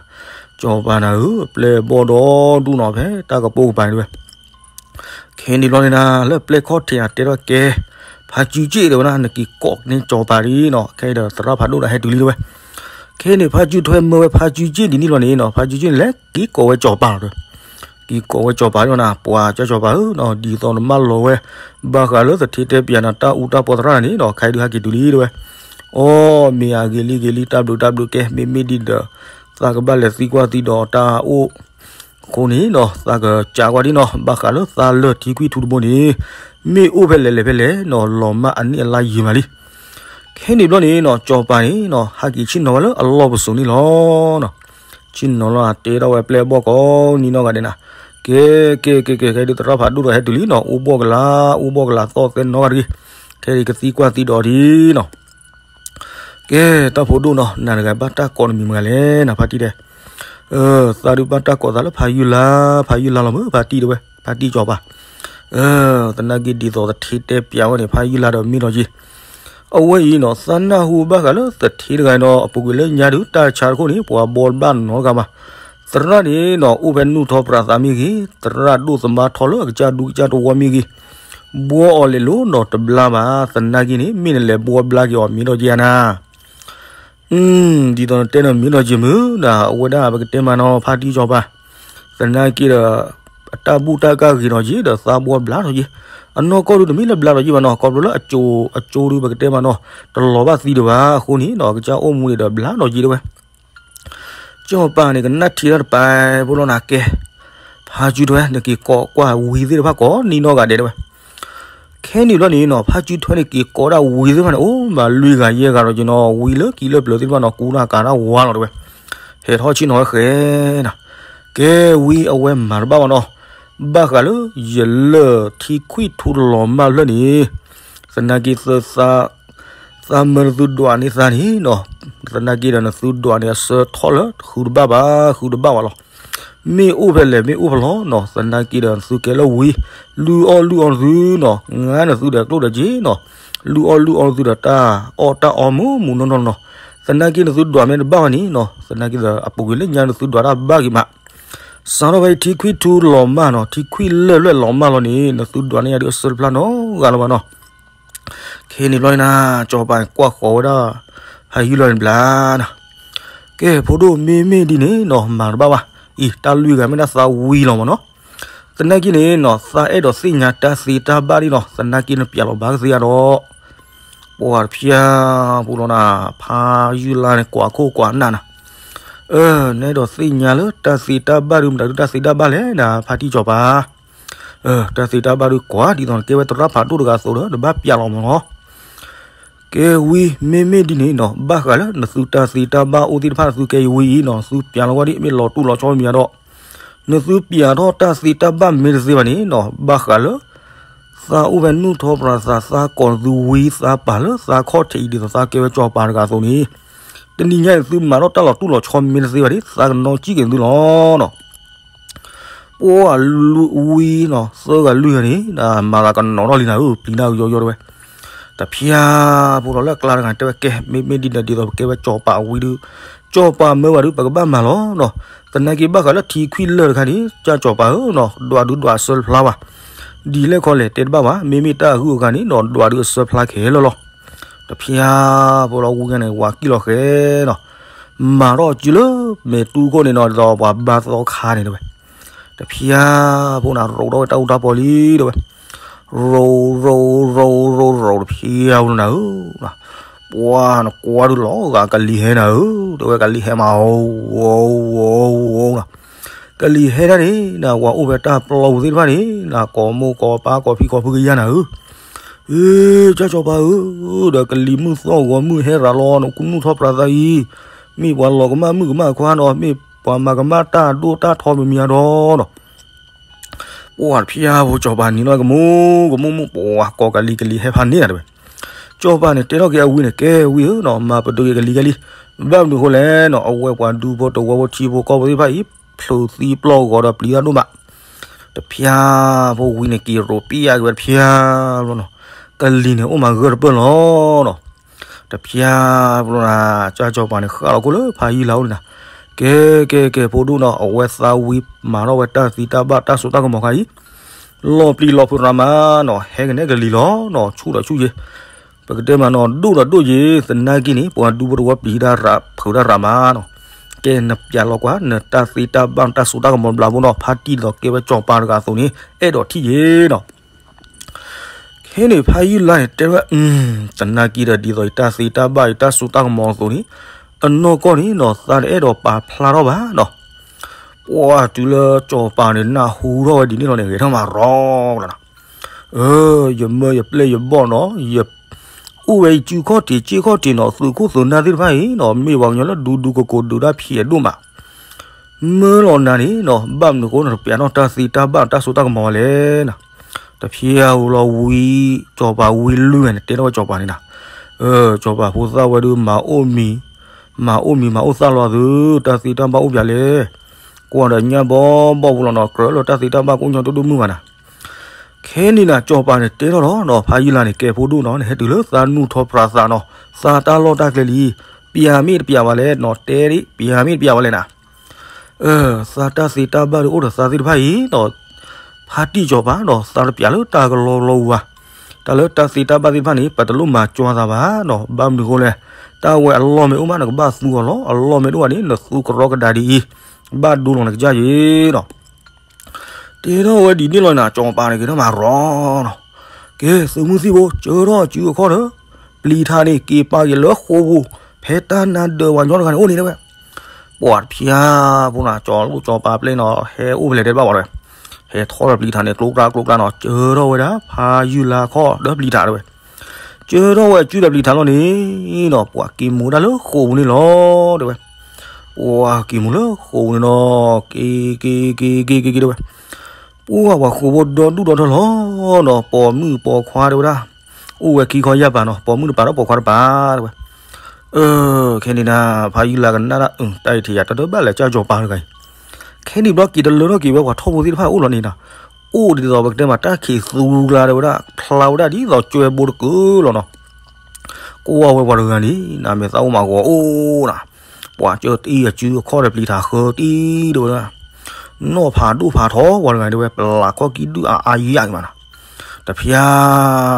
ကၠီၤပၤနၤဧၢ, ပျဲၢ်ဘီၣ်ဒီဒူၣ်နီၤ, ဖဲတၢ်ကပိာ်ကပၤန့ၣ်ဝဲ. ခဲန့ၣ်ဘျီန့ၣ်နၤ, လၢပျဲၢ်ခီၣ်ထံးအတဲထီၣ်ကဲ, ဖါစုစ့ၣ်တဲဝဲဒၣ် နက့ၤကိးန့ၢ်ကၠီၤပၤဒ်နီၤ, ခဲအံၤဒီးသရၣ်ဖးဒိၣ်ဒီးဟဲတုၤလံတဲဝဲ. ခဲန့ၣ် ဖါစုထွဲမၢဝဲဖါစုစ့ၣ်ဒ်န့ၣ်လီၤန့ၣ်နီၤ, ဖါစုစ့ၣ်န့ၣ်လဲၤက့ၤကိးဝဲကၠီၤပၤလီၤတဲဝဲ. က့ၤကိးဝဲကၠီၤပၤဒ်နီၤ, ပှၤကၠီကၠီၤပၤဧၢနီၤ, ဒ်သိးနမၢလီၤဝဲ, ဘၣ်ဃးလၢသထ့တဲပၠးနၤတၢ်အူတၢ်ပီသရၣ်န့ၣ်နီၤ, ခဲအံၤဒုးဟဲက့ၤတုၤလံတဲဝဲ. အိ, မ့ၢ်အဂ့ၤလံဂ့ၤလံ, တၢ်ဘျုးတၢ်ဘျုး, ကဲ, မ့မ့ၢ်ဒ်ဒီး သးကဘၣ်လဲၤသံကွၢ်သံဒိးတၢ်အိၣ်အဃိန့ၣ်နီၤ, သးကစးကွၢ်ဒ်နီၤ, ဘၣ်ဃးလၢသးလၢာ်ထံခွံထူတဘိန့ၣ်, မ့ၢ်အိၣ်ဖဲလဲၣ်လဲၣ်ဖဲလဲၣ်နီၤ, လီၤမၢ်အနံၣ်အလါယံာ်မးလံ. ခဲန့ၣ်ဘျီန့ၣ်နီၤ, ကၠီၤပၤန့ၣ်နီၤ, ဟဲက့ၤဆ့ၣ်နီၤဝဲလၢအလီၢ်ပစိာ်န့ၣ်လီၤနီၤ. ဆ့ၣ်နီၤလီၤ, တဲထီၣ်ဝဲပျဲၢ်ဘီၣ်ကိးနံၤနီၢ်ဂၤဒဲးနၤ, ကဲ, ကဲ, ကဲ, ကဲ, ခဲအံၤဒုးသရၣ်ဖးဒိၣ်ဒီးဟဲတုၤလံနီၤ, အိၣ်ဘှီၣ်ကလာ်, အိၣ်ဘှီၣ်ကလာ်သီၣ်သဲနီၢ်ဂၤတဂ့ၤ, ခဲအံၤကသံကွၢ်သံဒိးဒ်နီၤ. ကဲ, တၢ်ဖိဒိၣ်နီၤ, နၤတဂၤဘၣ်တၢ်ကိးနမံၤမတၤလဲၣ်နၤ, ဖါတံၢ်တဲ. သးဒုးဘၣ်တၢ်ကိးသးလၢဖါယုၢ်လါ, ဖါယုၢ်လါလီၤမ့ၢ်ဖါတံၢ်တဲဝဲ, ဖါတံၢ်ကၠီၤပၤ. သနာ်က့ဒ်သိးသထ့တဲပၠးဝဲန့ၣ်, ဖါယုၢ်လါဒီးမ့ၢ်ဒီးယံၤ. အဝဲအံၤနီၤ, သးနၢ်ဟူဘၣ်ဃးလၢသထ့တဂၤနီၤ, အပူၤကွံာ်လၢညါဒုး တၢ်ဆါတခိၣ်န့ၣ် ပှၤဘှီတဘၣ်နီတဂၤဘၣ်. သရၣ်န့ၣ်နီၤ, အိၣ်ဖဲနူၢ်ထီၣ်ပြးသးမ့ၢ်ဂ့ၤ, သရၣ်ဒိၣ်သမါထီလၢအကစၢ်ဒူကစၢ်တဝီမ့ၢ်ဂ့ၤ, ဘှီအီၤလဲၤလိၤနီၤတဘျါဘၣ်. သနာ်က့န့ၣ် မ့ၢ်နလဲၤဘှီဘျါက့ၤအီၤမ့ၢ်ဒီးယဲနၤ. ဒ်သိးနတဲန့ၣ်မ့ၢ်ဒီးယံၤမုၢ်နၤ, အဝဲဒၣ်ပကတဲမးနီၤ, ဖါတံၢ်ကၠီၤပၤ. သနာ်က့ဒီး အတၢ်ဘူၣ်တၢ်ကၢ်ဂ့ၤဒီးယံၤဒီး သးဘှီဘျါဒီးယံၤ. အနီၢ်ကီၢ်ဒုးတမ့ၢ်လၢဘျါဒီးယံၤဘၣ်နီၤ, ခီဖျိလၢအကၠိ, အကၠိဒုးပကတဲမးနီၤ, တလီၤဘၣ်သံဒံးဘၣ်အဃိန့ၣ်နီၤ, ကစၢ်အိၣ်မူန့ၣ်ဒီးဘျါဒီးယံၤတဲဝဲ. ကၠီၤပၤန့ၣ် ကနၣ်ထံၣ်တၢ်တပၤဖိလီၤနၤ, ကဲ, ဖါစုထွဲန့ၣ် က့ၤကိးကွၢ်ဝံၤသ့ၣ်တဖၣ်ကိးနံၤနီၢ်ဂၤဒဲးတဲဝဲ. ခဲန့ၣ်ဘျီန့ၣ်နီၤ, ဖါစုထွဲန့ၣ် က့ၤကိးဒၣ်ဝံၤသ့ၣ်တဖၣ်န့ၣ် အိၣ်ဘၣ်လွံၢ်ဂၤယဲၢ်ဂၤဒီးက့ၤနီၤ, ဝံၤလၢကံၤလၢပျၢၤသ့ၣ်တဖၣ်နီၤ, ကူတၢ်ကၤတၢ်ဝါလီၤတဲဝဲ. ဟဲထီၣ်ဆ့ၣ်နီၤဝဲဃဲနၤ. ကဲဝံၤအဝဲမၤတဘၣ်ဘၣ်နီၤ, ဘၣ်ဃးလၢယလၢာ်ထံခွံထူတလီၤမၢ်ဖျၢၣ်န့ၣ်, သနာ်က့ သးမၢနသုဒွးန့ၢ်သးန့ၣ်နီၤ, သနာ်က့ဒီးနသုဒွးန့ၢ်အဆၢထီၣ်လၢဃုတဘၣ်ဘၣ်, ဃုတဘၣ်ဘၣ်လီၤ. မ့ၢ်အိၣ်ဖဲလဲၣ် မ့ၢ်အိၣ်ဖဲလဲၣ်နီၤ, သနာ်က့ဒီးနသုကဲလၢဝံၤ, လုၢ်အီၣ်လုၢ်အီနသုနီၤ, ငါနသုဒီးကျိၣ်ဒီးစ့နီၤ, လုၢ်အီၣ်လုၢ်အီနသုဒီးတၢ်အီၣ်တၢ်အီမူးမူးနီၢ်နီၢ်နီၤ, သနာ်က့နသုဒွးမ့ၢ်တဘၣ်ဘၣ်န့ၣ်နီၤ, သနာ်က့ဒီးအပူၤကွံာ်လၢညါနသုဒွးတၢ်ဘၣ်ဂ့ၤမး, စးထီၣ်ဖဲထံခွံထူလီၤမၢ်နီၤ, ထံခွံလၢာ်လွဲၢ်လီၤမၢ်လီၤန့ၣ် နသုဒွးန့ၢ်ယၤဒုးအဆၢတဖျါနီတဂၤလၢၤဘၣ်နီၤ. ခဲန့ၣ်ဘျီန့ၣ်နၤ, ကၠီၤပၤကွၢ်ဃီၤဝဲဒၣ် ဖါယုၢ်လါန့ၣ်ဘျါနၤ. ကဲဖိဒိၣ်, မ့မ့ၢ်ဒ်န့ၣ်နီၤ, မၤတဘၣ်ဘၣ်. အံၤ တၢ်လွံၢ်ဂၤမ့ၢ်ဒၣ်သးဝံၤလီၤမးနီၤ. သနာ်က့န့ၣ်နီၤ, သးအဲၣ်ဒိးသ့ၣ်ညါတၢ်သ့တၢ်ဘၣ်ဒ်နီၤ, သနာ်က့နပျးလီၤဘၣ်ကသ့ဧါဒီး ပှၤတဖျါပူၤလီၤနၤ, ဖါယုၢ်လါန့ၣ် ကွၢ်ခိၣ်ကွၢ်နၢ်နၤ. နအဲၣ်ဒိးသ့ၣ်ညါလၢတၢ်သ့တၢ်ဘၣ်ဒုး မတၤဒုးတၢ်သ့တၢ်ဘၣ်လဲၣ် နဖါတံၢ်စီၤပၤ. တၢ်သ့တၢ်ဘၣ်ဒုးကွၢ် ဒ်သိးနကဲဝဲသရၣ်ဖးဒိၣ်တဂၤအသိးဒီး နဘၣ်ပျးလီၤမၢ်လီၤ. ကဲဝံၤ မ့မ့ၢ်ဒ်န့ၣ်နီၤ ဘၣ်ဃးလၢနသုတၢ်သ့တၢ်ဘၣ်အိၣ်သ့ၣ်တဖၣ် နသုကဲယဝံၤအံၤနီၤ နသုပျးလီၤဝဲဒ် မ့ၢ်လီၤတူၢ်လီၤဆီမ့ၢ်ညါဒီး နသုပျးထီၣ်တၢ်သ့တၢ်ဘၣ်မ့ၢ်တသ့ဘၣ်န့ၣ်နီၤ ဘၣ်ဃးလၢ သးအိၣ်ဖဲနုၢ်ထီၣ်ပြးသး သးကိးနသုဝံသးပာ်လၢသးခီၣ်ထံးအံၤ ဒ်သိးသးကဲဝဲစီၤပၤတဂၤအသိးန့ၣ် တနံၤညါအံၤ နသုမၤထီၣ်တၢ်လီၤတူၢ်လီၤဆီမ့ၢ်တသ့ဘၣ်န့ၣ် သးကနီၣ်စံၣ်က့ၤသုလီၤနီၤ. ပှၤလွံၢ်ဝံနီၤ သၢဂၤလွံၢ်ဂၤန့ၣ် မၤသးကနီၤထီၣ်လံနၤဧၢ ပျံၤတၢ်ကယီယီတဲဝဲ. တဖျါဖိလီၤလၢအကျါတဂၤန့ၣ် တဲဝဲကဲ မ့မ့ၢ်ဒ်န့ၣ်ဒ်သိးပကဲဝဲစီၤပၤဝံဒုး စီၤပၤမၢဝဲဒုး ပကဘၣ်မၤလီၤနီၤ. သနာ်က့ဘၣ်ဃးလၢထံခွံလၢၢ်တခါန့ၣ် ကၢ်စီၤပၤဧၢနီၤ ဒွးဒုးဒွးအဆၢတဖျါဘၣ်. ဒ်လဲၣ်ခီလဲၣ်တဲတဘၣ်ဘၣ် မ့မ့ၢ်တၢ်အဂုၤအဂၤန့ၣ်နီၤ ဒွးဒုးအဆၢဖျါခဲလၢာ်လီၤ. တဖျါဖိလီၤဝံန့ၣ် ဝၤကံၣ်လီၤဃဲနီၤ မၤထီၣ်စုလၢမဲာ်တူၢ်ခိၣ်န့ၣ်နီၤ ဒ်သိးပှၤဘါသီခါန့ၣ်တဲဝဲ. တဖျါဖိန့ၣ် ရိးထီၣ်ဝဲတၢ်အူတၢ်ပီလံတဲဝဲ. ရိး ရိး ရိး ရိး ရိး တဖျါဖိနၤဧၢ ပှၤနကွၢ်ဒုးလီၤဂာ်ကလံၤဟဲနၤဧၢ တဲဝဲကလံၤဟဲမး အိ အိ အိ နီၤ. ကလံၤဟဲဒၣ်န့ၣ် နဝၤအိၣ်ဖဲတၢ်ပျီပူၤသ့ၣ်တဖၣ်န့ၣ် နကိးမိၢ်ကိးပၢ်ကိးဖံကိးဖုကယၤနၤဧၢ. အ့ ကၢ်စီၤပၤဧၢ ဒီးကလံၤမုၢ်သီၣ်ဂီၤမုၢ်ဟဲရၤလီၤ နကနုၢ်ထီၣ်ပြးသးအံၤ မ့ၢ်ပှၤလီၤကမၣ်မုၣ်ကမၣ်ခွါနီၤ မ့ၢ်ပှၤမၤကမၣ်တၢ်ဒိၣ်တၢ်ထီမံၤမံၤအဒီးနီၤ ပှၤတဖျါဖိစီၤပၤနံၤလီၤကမူ ကမူမူ ပှၤကိးကလံၤ ကလံၤဟဲဖးန့ၢ်နၤတဲဝဲ. စီၤပၤန့ၣ်တဲထီၣ်က့ၤအဝံန့ၣ် ကဲဝံဧၢနီၤ မၤပတုာ်က့ၤကလံၤကဲလံ ဘၣ်မနုၤအဃိလဲၣ်နီၤ အဝဲပှၤဒူဖိတဝီဖိထံဖိကီၢ်ဖိသ့ၣ်တဖၣ်အံၤ ဖျိးသံပျီၢ်ဂီၤဒီးပျံၤတၢ်ဒိၣ်မး. တဖျါဖိဝံန့ၣ်က့ၤရိးပျဲက့ၤဝဲတဖျါလီၤနီၤ ကလံၤန့ၣ်အိၣ်မးဂၢၢ်တပၢၢ်လီၤနီၤ. တဖျါဖိလီၤနၤ ကၢ်စီၤပၤန့ၣ် ဃၣ်လီၤခိၣ်လၢဖးယံာ်လၤအိၣ်န့ၣ်နၤ ကဲ ကဲ ကဲ ဖိဒိၣ်နီၤ အဝဲသးဝံမၤထီၣ်ဝဲတၢ်သံတၢ်ဘၣ်တၢ်စိတၢ်ကမီၤခါအံၤ လီၤပျံၤလီၤဖုးရၤမးနီၤ ဟဲကနဲကလံၤလီၤနီၤ ဆူၣ်ဒီးဆူၣ်ယဲ ပကတဲမးနီၤ ဒိၣ်ဒီးဒိၣ်ယဲ သနာ်က့န့ၣ် ပှၤဒူဖိတဝီပျံၤတၢ်ရၤဖုးတၢ်ရၤမးနီၤ. ကဲ နပျးလီၤကွၢ် နတၢ်သံတၢ်ဘၣ်တၢ်စိတၢ်ကမီၤဘျးဖိနီၤ ဖါတံၢ်ဒ်သိးကဲဝဲစီၤပၤတဂၤအသိးန့ၣ် အဲၣ်ဒိးထံၣ်ယဲနီၤ. ခဲန့ၣ်ဖးယံာ်လၤန့ၣ် တဲဝဲ သနာ်က့ဒီးဒ်သိးယတၢ်သံတၢ်ဘၣ်ယတၢ်စိတၢ်ကမီၤအသိးန့ၣ် အနီၢ်ကီၢ်န့ၣ်နီၤ သးတအဲၣ်ဒိးပာ်ဖျါထီၣ်ဘၣ်နီၤ. ပှၤတုၤလၢစီၤပၤန့ၣ် နၢ်ဟူထီၣ်ဝဲဒ်န့ၣ်လီၤန့ၣ် ဂဲၤထီၣ်မးရီလီၤနၤ. အၢ ယမၢယပျဲၢ်ယဘီၣ်နီၤ ယ အိၣ်ဝဲအံၤ စုခီၣ်ထံးစ့ၢ်ခီၣ်ထံးနီၤ သုးခိၣ်သုးနၢ်သ့ၣ်တဖၣ်အံၤနီၤ မ့ၢ်ပှၤကညီလၢဒူဒူကိးကိးဒုးတၢ်ဖျဲးဒိၣ်မး မၢလီၤနၤန့ၣ်နီၤ ဘၣ်မနုၤအဃိ နတပျးထီၣ်တၢ်သံတၢ်ဘၣ်တၢ်စိတၢ်ကမီၤလဲၣ်နီၤ. တဖျါဝံၤလီၤဝံၤ စီၤပၤဝံလွံၢ်ဂၤန့ၣ် တဲထီၣ်ဝဲစီၤပၤန့ၣ်နီၤ စီၤပၤဖိသၣ်ဝဲဒုး မၤအိၣ်မံၤ မၤအိၣ်မံၤမၤအိၣ်သၣ်လီၤသု တၢ်သံတၢ်ဘၣ်အိၣ်ပျးလဲၣ်. ကွၢ်ဒီးညၣ်ဘီဘီဖိလီၤနီၤ ကြၢးလၢတၢ်သံတၢ်ဘၣ်ကအိၣ်ညီဒိၣ်ဒိၣ်မုၢ်ဘၣ်နၤ ခဲန့ၣ်နၤ စီၤပၤန့ၣ်တဲထီၣ်ဒီးနီၤ ဖးယံာ်လၤန့ၣ် ကဲဖိဒိၣ်နီၤ နဟဲတုၤလၢသးနုၢ်ထီၣ်ပြးသးနီၤ သးတၢ်လီၢ်တၢ်ကျဲလံ ပျးမ့ၢ်တပျးဘၣ်လဲၣ်နီၤ တဲဒ် ပျးမ့ၢ်တပျးဘၣ်လဲၣ်နၤ သးတၢ်သ့တၢ်ဘၣ်ဒုးအိၣ်ဒီးသးသ့ၣ်တဖၣ်အံၤနီၤ ဖါတံၢ်စီၤပၤနီၤ သးတပျးလၢတၢ်ကလီကလီဝူၤဘၣ် တၢ်လၢတၢ်သ့တၢ်ဘၣ်သ့ၣ်တဖၣ်န့ၣ် ပတလိၣ်မၤကၠီသးဘၣ်နီၤ ဘၣ်မနုၤအဃိလဲၣ် တၢ်ဝဲအလီၢ်မ့ၢ်အိၣ်မး နကဘၣ်သူအီၤလီၤ အလီၢ်မ့ၢ်တအိၣ်ဘၣ်န့ၣ် နသူကရီကဒါဒ်အံၤ ဘၣ်ဒိလီၤနကစၢ်ယ့ၤနီၤ တဲထီၣ်ဝဲဒ်န့ၣ်လီၤနၤ စီၤပၤန့ၣ်က့ၤထီၣ်မးရီနီၤ ကဲ သုးမုၢ်သံၣ်ဘိ ကၢထီၣ်စုအခီၣ်ဒီး ပျံၤထးန့ၣ် က့ၤပာ်က့ၤလၢဃိာ်ပူၤ ဖဲတၢ်နါဒၢးဝၤညီတဂၤန့ၣ်အိၣ်န့ၣ်တဲဝဲ ပှၤတဖျါဖိနၤ စီၤလိၣ်စီၤပၤပျဲၢ်နီၤ ဟဲအိၣ်ဖဲလဲၣ်တဲတဘၣ်ဝဲ ဟဲထီၣ်ဒီးပျံၤထးန့ၣ် ကျိကၢ်ကျိကၢ်နီၤ ကၢထီၣ်ဝဲဒၣ် ဖးယုၢ်လါခီၣ်ဒီးပျံၤထးတဲဝဲ ကၢထီၣ်ဝဲစုဒီးပျံၤထးလီၤန့ၣ်နီၤ ပှၤက့ၤမိၢ်ဒၣ်လၢဃိာ်ပူၤန့ၣ်လီၤတဲဝဲ ပှၤက့ၤမိၢ်လၢဃိာ်ပူၤန့ၣ်နီၤ က့ၤ က့ၤ က့ၤ က့ၤ က့ၤ က့ၤ တဲဝဲ ပှၤ ပှၤဃိာ်ဖိဒီဒူၣ်ဒီထၢလီၤနီၤ ပိာ်မုၣ်ပိာ်ခွါတဲဝဲဒၣ် အိၣ်ဝဲခံခီယၢ်ပၤနီၤ ပိာ်မုၣ်တပၤဒီးပိာ်ခွါတပၤတဲဝဲ အၢ ခဲန့ၣ်နၤ ဖးယုၢ်လါကနၣ်ဒၣ် အၢ တၢ်အံၤထံၣ်ယၤတၢ်တဘၣ်လဲၣ် ကၢ်စီၤပၤတဂၤအံၤ ခဲန့ၣ်ဘျီက့ၤတလၢထီၣ်က့ၤဝဲပှၤထီၣ်ဖိသ့ၣ်တဖၣ်အိၣ်လီၤန့ၣ်နီၤ အိၣ်ဒ်သိးပကတဲမးတၢ်ခံးသူကျါတဲဝဲဒၣ် ဖျါဝဲဒၣ်ဒ်သိးကၠွဲဘိတကုလီၤနီၤ ကွၢ်ဝဲပှၤတဂၤန့ၣ် နမဲာ်သၣ်အိၣ်မးဂီၤအိၣ်နၤ ပှၤကၢတံၢ်အစုအခီၣ်ဒီးပျံၤထးဃၢတံၢ်တဲဝဲဒၣ် နီၢ်ဖးဒိၣ်ဖးထီဝဲတဂၤန့ၣ်တဲဝဲ ပလၢ်ခီၣ်ကံၣ်ဒုၣ်အါအါယၤက့ၤမးနၤ တဖျါ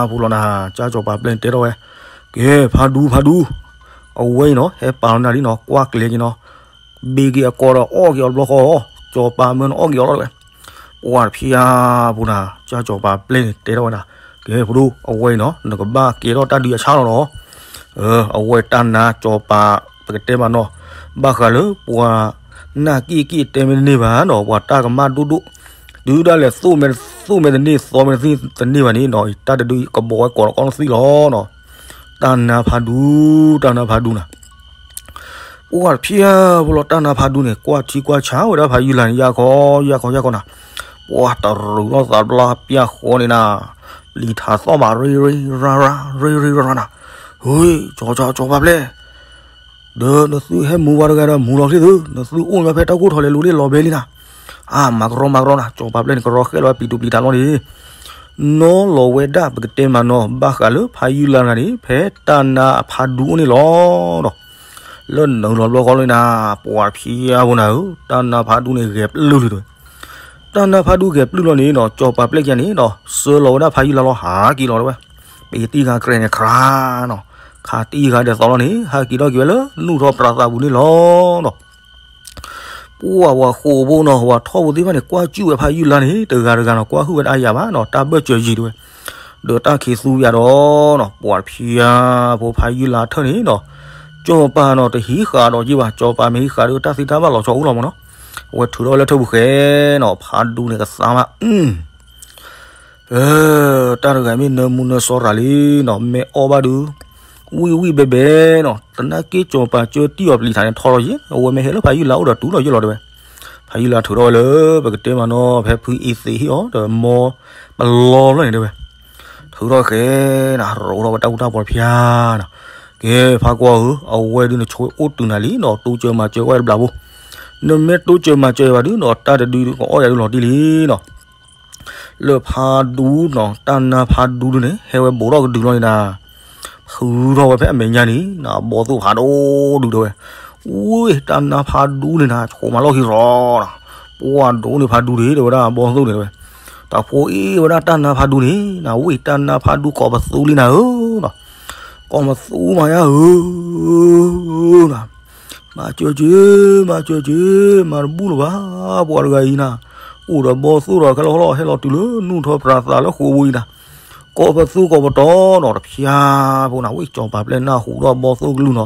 ဖိလီၤနၤ ကၢ်စီၤပၤပျဲၢ်န့ၣ်တဲထီၣ်ဝဲ ကဲ ဖးဒူ ဖးဒူ အဝဲအံၤနီၤ ဟဲပာ်လီၤနၤလံနီၤ ကွၢ်ကျဲက့ၤနီၤ ဘ့က့ၤအကိာ်ဒီးအီၣ်က့ၤအီၤတဘျီဃီ စီၤပၤမၢနအီၣ်က့ၤအီၤလီၤတဲဝဲ ပှၤတဖျါဖိနၤ ကၢ်စီၤပၤပျဲၢ်န့ၣ်တဲထီၣ်ဝဲဒၣ် ကဲ ဖိဒိၣ် အဝဲအံၤနီၤ နကဘၣ်ကဲထီၣ်တၢ်ဒုးအဆၣ်လီၤနီၤ အဝဲတၢ်နါစီၤပၤ ပကတဲမးနီၤ ဘၣ်ဃးလၢပှၤနၢ်က့ၣ်က့ၣ်တဲမ့ၢ်တန့ၢ်ဘၣ်နီၤ, ပှၤတၢ်ကမၣ်ဒိၣ်ဒိၣ်, တုၤဒၣ်လဲာ်သိၣ်မဲာ်သိၣ်မဲာ်တန့ၢ် သီမဲာ်တန့ၢ်ဘၣ်န့ၣ်နီၤ, တၢ်တဒုကဘီဝဲကိးလီၤကီၢ်လီၤသံလီၤနီၤ. တၢ်နါဖးဒူ, တၢ်နါဖးဒူနၤ. ပှၤတဖျၢၣ်ဖိလီၤ တၢ်နါဖးဒူန့ၣ် ကွၢ်ထံကွၢ်ဆးဝဲဒၣ်ဖးယုၢ်လါန့ၣ် ယၢ်ခီယၢ်ခီယၢ်ခီနၤ. ပှၤတရူးလီၤသးဘျါပျၢ်ဃီန့ၣ်နၤ, ပျံၤထးသီၣ်မး ရ့ရ့ရါရါ ရ့ရ့ရါရါနၤ. ဟ့ၣ် ကၠီၤကၠီၤကၠီၤပၤပျဲၢ် ဒီးနသုဟဲမူဝဲတဂၤဒီး မူလီၤချ့သု, နသုအိၣ်ညီဖဲတၢ်ကိၢ်ထီၣ်လဲၤလိၤလ့ၣ်လီၤဘဲလံနၤ. အါ မၤကရီမၤကရီနၤ, ကၠီၤပၤပျဲၢ်န့ၣ် ကရီဃဲလီၤဝဲပျံၤတူပျံၤထးလီၤန့ၣ်, နီၢ်လီၤဝဲဒၣ်ပကတဲမးနီၤ ဘၣ်ဃးလၢဖးယုၢ်လါတဂၤန့ၣ် ဖဲတၢ်နါအဖးဒူအိၣ်န့ၣ်လီၤဒီး လၢနုာ်လီၤဘျီဃီလံနၤ, ပှၤတဖျၢၣ်ဖိနၤဧၢ, တၢ်နါဖးဒူန့ၣ်ဂဲၤပျုၢ်လံတဲဝဲ. တၢ်နါဖးဒူဂဲၤပျုၢ်လီၤန့ၣ်နီၤ, ကၠီၤပၤပျဲၢ်ခံဂၤန့ၣ်ဒီး စၢလီၤဝဲဒၣ်ဖးယုၢ်လါလီၤ ဟးက့ၤလီၤတဲဝဲ. ပတံၢ်ဃာ်ကြဲးန့ၣ်ခရါနီၤ, ခးတံၢ်ဃာ်ဒဲးသိးလီၤန့ၣ် ဟဲက့ၤထီၣ်က့ၤဝဲလၢ နူၢ်ထီၣ်ပြးသးပူၤန့ၣ်လီၤဒီး ပှၤဝဲဃိာ်ဖိနီၤ, ဝဲထီၣ်ဖိသ့ၣ်တဖၣ်န့ၣ် ကွၢ်ကၠူၣ်ဝဲဖးယုၢ်လါန့ၣ် တဂၤတဂၤနီၤ ကွၢ်ဟုၣ်ဝဲတၢ်ယၤဘၣ်နီၤ, တၢ်ဘၢၣ်စၢၤယံၤတဲဝဲ. ဒီးတၢ်ခံးသူယၤဒီးနီၤ, ပှၤတဖျၢၣ်ဖိဖးယုၢ်လါထၢၣ်န့ၣ်နီၤ, ကၠီၤပၤနီၤ တဟံးဃာ်ဒီးက့ၤဘၣ်, ကၠီၤပၤမ့ၢ်ဟံးဃာ်ဒီး တၢ်သံတၢ်ဘၣ်လီၤဆီအိၣ်လီၤမးနီၤ. အဝဲထုးထီၣ်ဝဲလၢထၢၣ်ပူၤဃဲနီၤ, ဖးဒူန့ၣ်ကသါမး တၢ်တဂၤမ့ၢ်နၢမူနၢစီၤရၤလံနီၤ, မ့ၢ်အီၣ်ဘၣ်ဒုး ဝံၣ်ဝံၣ်ဘဲဘဲနီၤ, သနာ်က့ ကၠီၤပၤကၢတံၢ်အီၤပျံၤထးန့ၣ်ထီလီၤယဲ, အဝဲမ့ၢ်ဟဲလၢဖးယုၢ်လါအိၣ်ဒီးတုၤလီၤယဲလီၤတဲဝဲ. ဖးယုၢ်လါထုးထီၣ်ဝဲလၢ ပကတဲမးနီၤ ဖဲဖုအံၤသံးဟ့ၣ်အီၤဒီး မ်ပလီလီၤန့ၣ်တဲဝဲ. ထုးထီၣ်ဃဲနၤ ရိးထီၣ်ဝဲတၢ်အူတၢ်ပီၤတဖၣ်နၤ. ကဲ ဖးကွၢ်ဧၢ, အဝဲဒုးနဆိအိၣ်တုၤနၤလံနီၤ, တိစၢၤမၤစၢၤဝဲတဘျီဖိ, နမ့ၢ်တိစၢၤမၤစၢၤဘၣ်ဒုးနီၤ, တၢ်တဒုးကအီၣ်ယၤဒုးလီၤတံၢ်လံနီၤ. လၢဖးဒူနီၤ, တၢ်နါဖးဒူဒုးန့ၣ် ဟဲဝဲဘူးထီၣ်ကဒုးလီၤန့ၣ်နၤ, ထုးထီၣ်ဝဲဖဲအမဲာ်ညါန့ၣ်နၤ, ဘီသိၣ်ဖးဒိၣ်ဒုးတဲဝဲ. ဝ့ၢ် တၢ်နါဖးဒူန့ၣ်နၤ ဆိးမၤလီၢ်ခံရီၤနၤ, ပှၤဒိၣ်န့ၣ်ဖးဒူန့ၣ်တဲဝဲဒၣ် ဘီသိၣ်န့ၣ်တဲဝဲ. တၢ်ဖိအ့ၣ်ဝဲဒၣ်တၢ်နါဖးဒူန့ၣ်နၤ, ဝ့ၢ် တၢ်နါဖးဒူကိးပသူလံနၤဧၢနီၤ, ကိးပသူမးယါဧၢ နၤ, မၤစၢၤက့ၤ, မၤစၢၤက့ၤ, မၤတဘူၣ်လၢၤဘၣ်, ပှၤတဂၤအံၤနၤ, အိၣ်ဒီးဘီသိၣ်ဒီးခဲလၢာ်လီၤ, ဟဲလီၤတုၤလၢနူၢ်ထီၣ်ပြးသးလၢဃိာ်ပူၤအံၤနၤ, ကိးပသူကိးပတီၤနီၤ, တဖျၢၣ်ဖိနၤ, ဝ့ၢ် ကၠီၤပၤပျဲၢ်နၢ်ဟူထီၣ်ဘီသိၣ်ကလုၢ်နီၤ,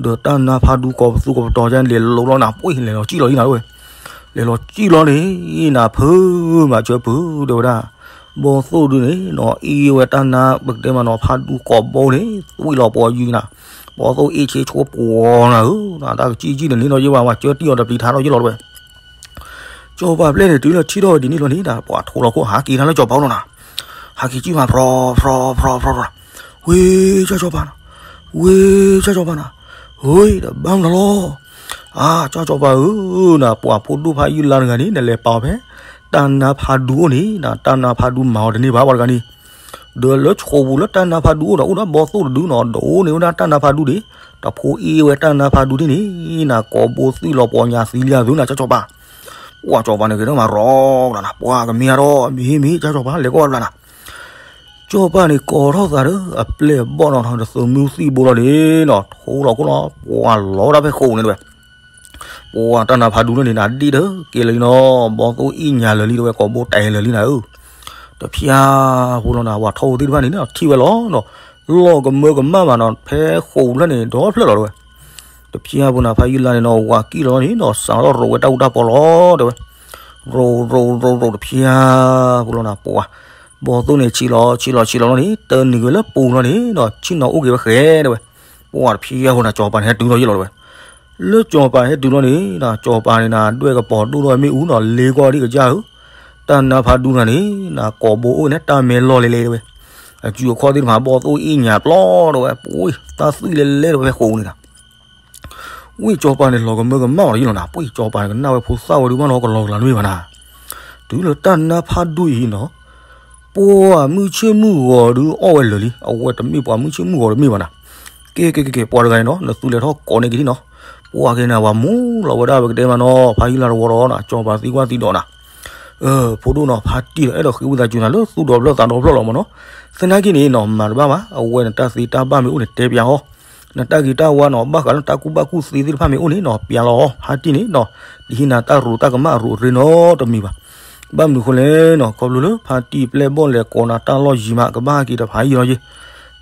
ဒီးတၢ်နါဖးဒူကိးပသူကိးပတီၤယါန့ၣ် လဲၤလိၤလီၤနၤ, ပှ့ၤ လဲၤလီၤစံၣ်လီၤအံၤနၤဝဲ, လဲၤလီၤစံၣ်လီၤန့ၣ်နၤ, ဖု မၤစၢၤဖု တဲဝဲဒၣ်, ဘီသိၣ်ဒုးန့ၣ်နီၤ, အ့ၣ်ဝဲတၢ်နါ ပကတဲမးနီၤ ဖးဒူကိးဘီန့ၣ် သွံၣ်လီၤပှီၤယံၤနၤ, ဘီသိၣ်အ့ၣ်ဆ့ဆိပှီၤနၤဧၢ, တၢ်ကစံၣ်ကံၣ်န့ၣ်န့ၣ်နီၤ ယဲဘၣ် မၤစၢၤတံၢ်အီၤဒီးပျံၤထးထီၣ်ယဲလီၤတဲဝဲ. ကၠီၤပၤပျဲၢ်န့ၣ် တုၤလၢထံၣ်ထီၣ်ဝဲဒ်န့ၣ်လီၤန့ၣ်နၤ, ပှၤထိးလီၤခိၣ်ဟးက့ၤနၤလၢကၠီၤပၤအိၣ်လီၤနၤ, ဟးက့ၤကံၣ်မး ဖြီဖြီဖြီဖြီ, ဝ့ၢ် ကၠီၤပၤနၤ, ဝ့ၢ် ကၠီၤပၤနၤ, ဝ့ၢ် တဘၣ်မနုၤလီၤ, အါ ကၠီၤပၤဧၢနၤ, ပှၤဖိဒိၣ်ဖးယုၢ်လါတဂၤန့ၣ် နလဲၤပာ်အီၤဖဲ တၢ်နါဖးဒူအိၣ်န့ၣ်နၤ, တၢ်နါဖးဒူမၤအီၤတန့ၢ်ဘၣ်ပှၤတဂၤန့ၣ် ဒီးလၢဆိပူၤလၢတၢ်နါဖးဒူအိၣ်ဒီး အိၣ်ဒီးဘီသိၣ်တဒုနီၤ, ဒိးန့ၢ်ဝဲဒၣ်တၢ်နါဖးဒူဒံး, တဖိအ့ၣ်ဝဲတၢ်နါဖးဒူဒ်န့ၣ်နၤ, ကိးဘိသွံၣ်လီၤပှီၤညါသံလံအသုနၤ ကၠီၤပၤ. ပှၤကၠီၤပၤန့ၣ်က့ၤဒၣ်မၤရီနၤ, ပှၤကမ့ၢ်အါထီၣ် မ့ၢ်မ့ၢ် ကၠီၤပၤ လဲၤကွၢ်ဝဲတဘျီနၤ. ကၠီၤပၤန့ၣ်ကိးထီၣ်သးဒီး အပျဲၢ်ဘီၣ်နီၤ, ဒီးသုးမုၢ်သံၣ်ဘိလီၤန့ၣ်နီၤ, ထိလီၤခိၣ်လီၤ, ပှၤလီၤဝဲဒၣ်ဖဲဃိာ်န့ၣ်တဲဝဲ. ပှၤတၢ်နါဖးဒူလၢန့ၣ်နၤ ဒ်ဒီးက့ၤလၢၤလံနီၤ, ဘီသိၣ်အ့ၣ်ညါလၢာ်လံတဲဝဲ, ကိးဘိတဲလၢာ်လံနၤဧၢ. တဖျၢၣ်ဖိလီၤနၤ, ပှၤထိၣ်ဖိသ့ၣ်တဖၣ်န့ၣ်နီၤ ထံၣ်ဝဲလီၤနီၤ, လီၤကမၢကမၣ်မးနီၤ, ဖဲဃိာ်ဖျၢၣ်န့ၣ် ဒီဖျၢၣ်လီၤတဲဝဲ. တဖျၢၣ်ဖိနၤ ဖးယုၢ်လါန့ၣ်နီၤ ဝၤကံၣ်လီၤန့ၣ်နီၤ, စးထီၣ်ရိးဝဲတၢ်အူတၢ်ပီၤလီၤတဲဝဲ. ရိး ရိး ရိး ရိး တဖျၢၣ်ဖိလီၤနၤ, ပှၤ ဘီသိၣ်န့ၣ်ဆံးလီၤ ဆံးလီၤ ဆံးလီၤလီၤန့ၣ် တနံၤဂ့ၤလၢပူၤလီၤန့ၣ်နီၤ, ဆ့ၣ်နီၤအိၣ်က့ၤဝဲဃဲတဲဝဲ. ပှၤတဖျၢၣ်ဖိနၤ ကၠီၤပၤန့ၣ် ဟဲတုၤလီၤယဲလီၤတဲဝဲ. လၢကၠီၤပၤဟဲတုၤလီၤန့ၣ်နၤ, ကၠီၤပၤန့ၣ်နၤ ဒွဲၣ်ကပီၤဒိၣ်ထီၣ်မ့ၣ်အူနီၤ, လ့ကွၢ်ဒံးကစၢ်ဧၢ, တၢ်နါဖးဒူနၤန့ၣ်နၤ ကိးဘိအိၣ်န့ၣ် တၢ်မဲလီၢ်လဲၤလဲၤတဲဝဲ. အစုအခီၣ်သ့ၣ်တဖၣ် ဘီသိၣ်အ့ၣ်ညါပျီတဲဝဲ, ပှၤတၢ်သွံၣ်လဲၤလဲၤတဲဝဲ ဃိာ်န့ၣ်နၤ. ဝံၣ်ကၠီၤပၤန့ၣ် လီၤကမၢကမၣ်အီၤယလီၤနၤ, ပှၤကၠီၤပၤန့ၣ် ကနၣ်ဝဲဖိသၣ်ဝဲဒုးမးနီၤ ကလီၤကလၤနွံဘၣ်နၤ. တုၤလၢတၢ်နါဖးဒူအံၤနီၤ, ပှၤမုၢ်ဆ့ၣ်မုၢ်ဂီၤဒုးအီၣ်ဝဲလၢာ်လံ, အဝဲတမ့ၢ်ပှၤမုၢ်ဆ့ၣ်မုၢ်ဂီၤတမ့ၢ်ဘၣ်နၤ. ကဲ ကဲ ကဲ ကဲ ပှၤတဂၤန့ၣ်နီၤ နသုလဲၤထီၣ်ကိးန့ၢ်က့ၤဒံးနီၤ. ပှၤက့ၤနၤ ပှၤမူလီၤဝဲဒၣ်ပကတဲမးနီၤ ဖးယုၢ်လါတဝီဒီးနၤ ကၠီၤပၤသံကွၢ်သံဒိးနၤ. အၢ ဖိဒိၣ်နီၤ ဖါတံၢ်ဒီး အဲၣ်ဒိးဃ့ဝံသးစူၤနၤလၢသူၣ်ဒီဖျၢၣ်သးဒီဖျၢၣ်လီၤမးနီၤ. သနာ်က့န့ၣ်နီၤ မၤတဘၣ်ဘၣ်, အဝဲနတၢ်သ့တၢ်ဘၣ်မ့ၢ်အိၣ်န့ၣ် တဲပျးအီၤ. နတၢ်ဂ့ၤတၢ်ဝါနီၤ ဘၣ်ဃးလၢတၢ်ကူၣ်ဘၣ်ကူၣ်သ့သ့ၣ်တဖၣ်မ့ၢ်အိၣ်န့ၣ်နီၤ ပျးလီၤအီၤ. ဖါတံၢ်န့ၣ်နီၤ တဟံးနၤတၢ်ရူးတၢ်ကမၣ်အရူးအရ့နီတမံၤဘၣ်. ဘၣ်မနုၤဃိလဲၣ်နီၤ ခီဖျိလၢဖါတံၢ်ပျဲၢ်ဘီၣ်လဲၤကိးနၤတၢ်လီၢ်ယံၤမး ကဘၣ်ဟဲက့ၤတဖးယံၤလီၤယံၤ.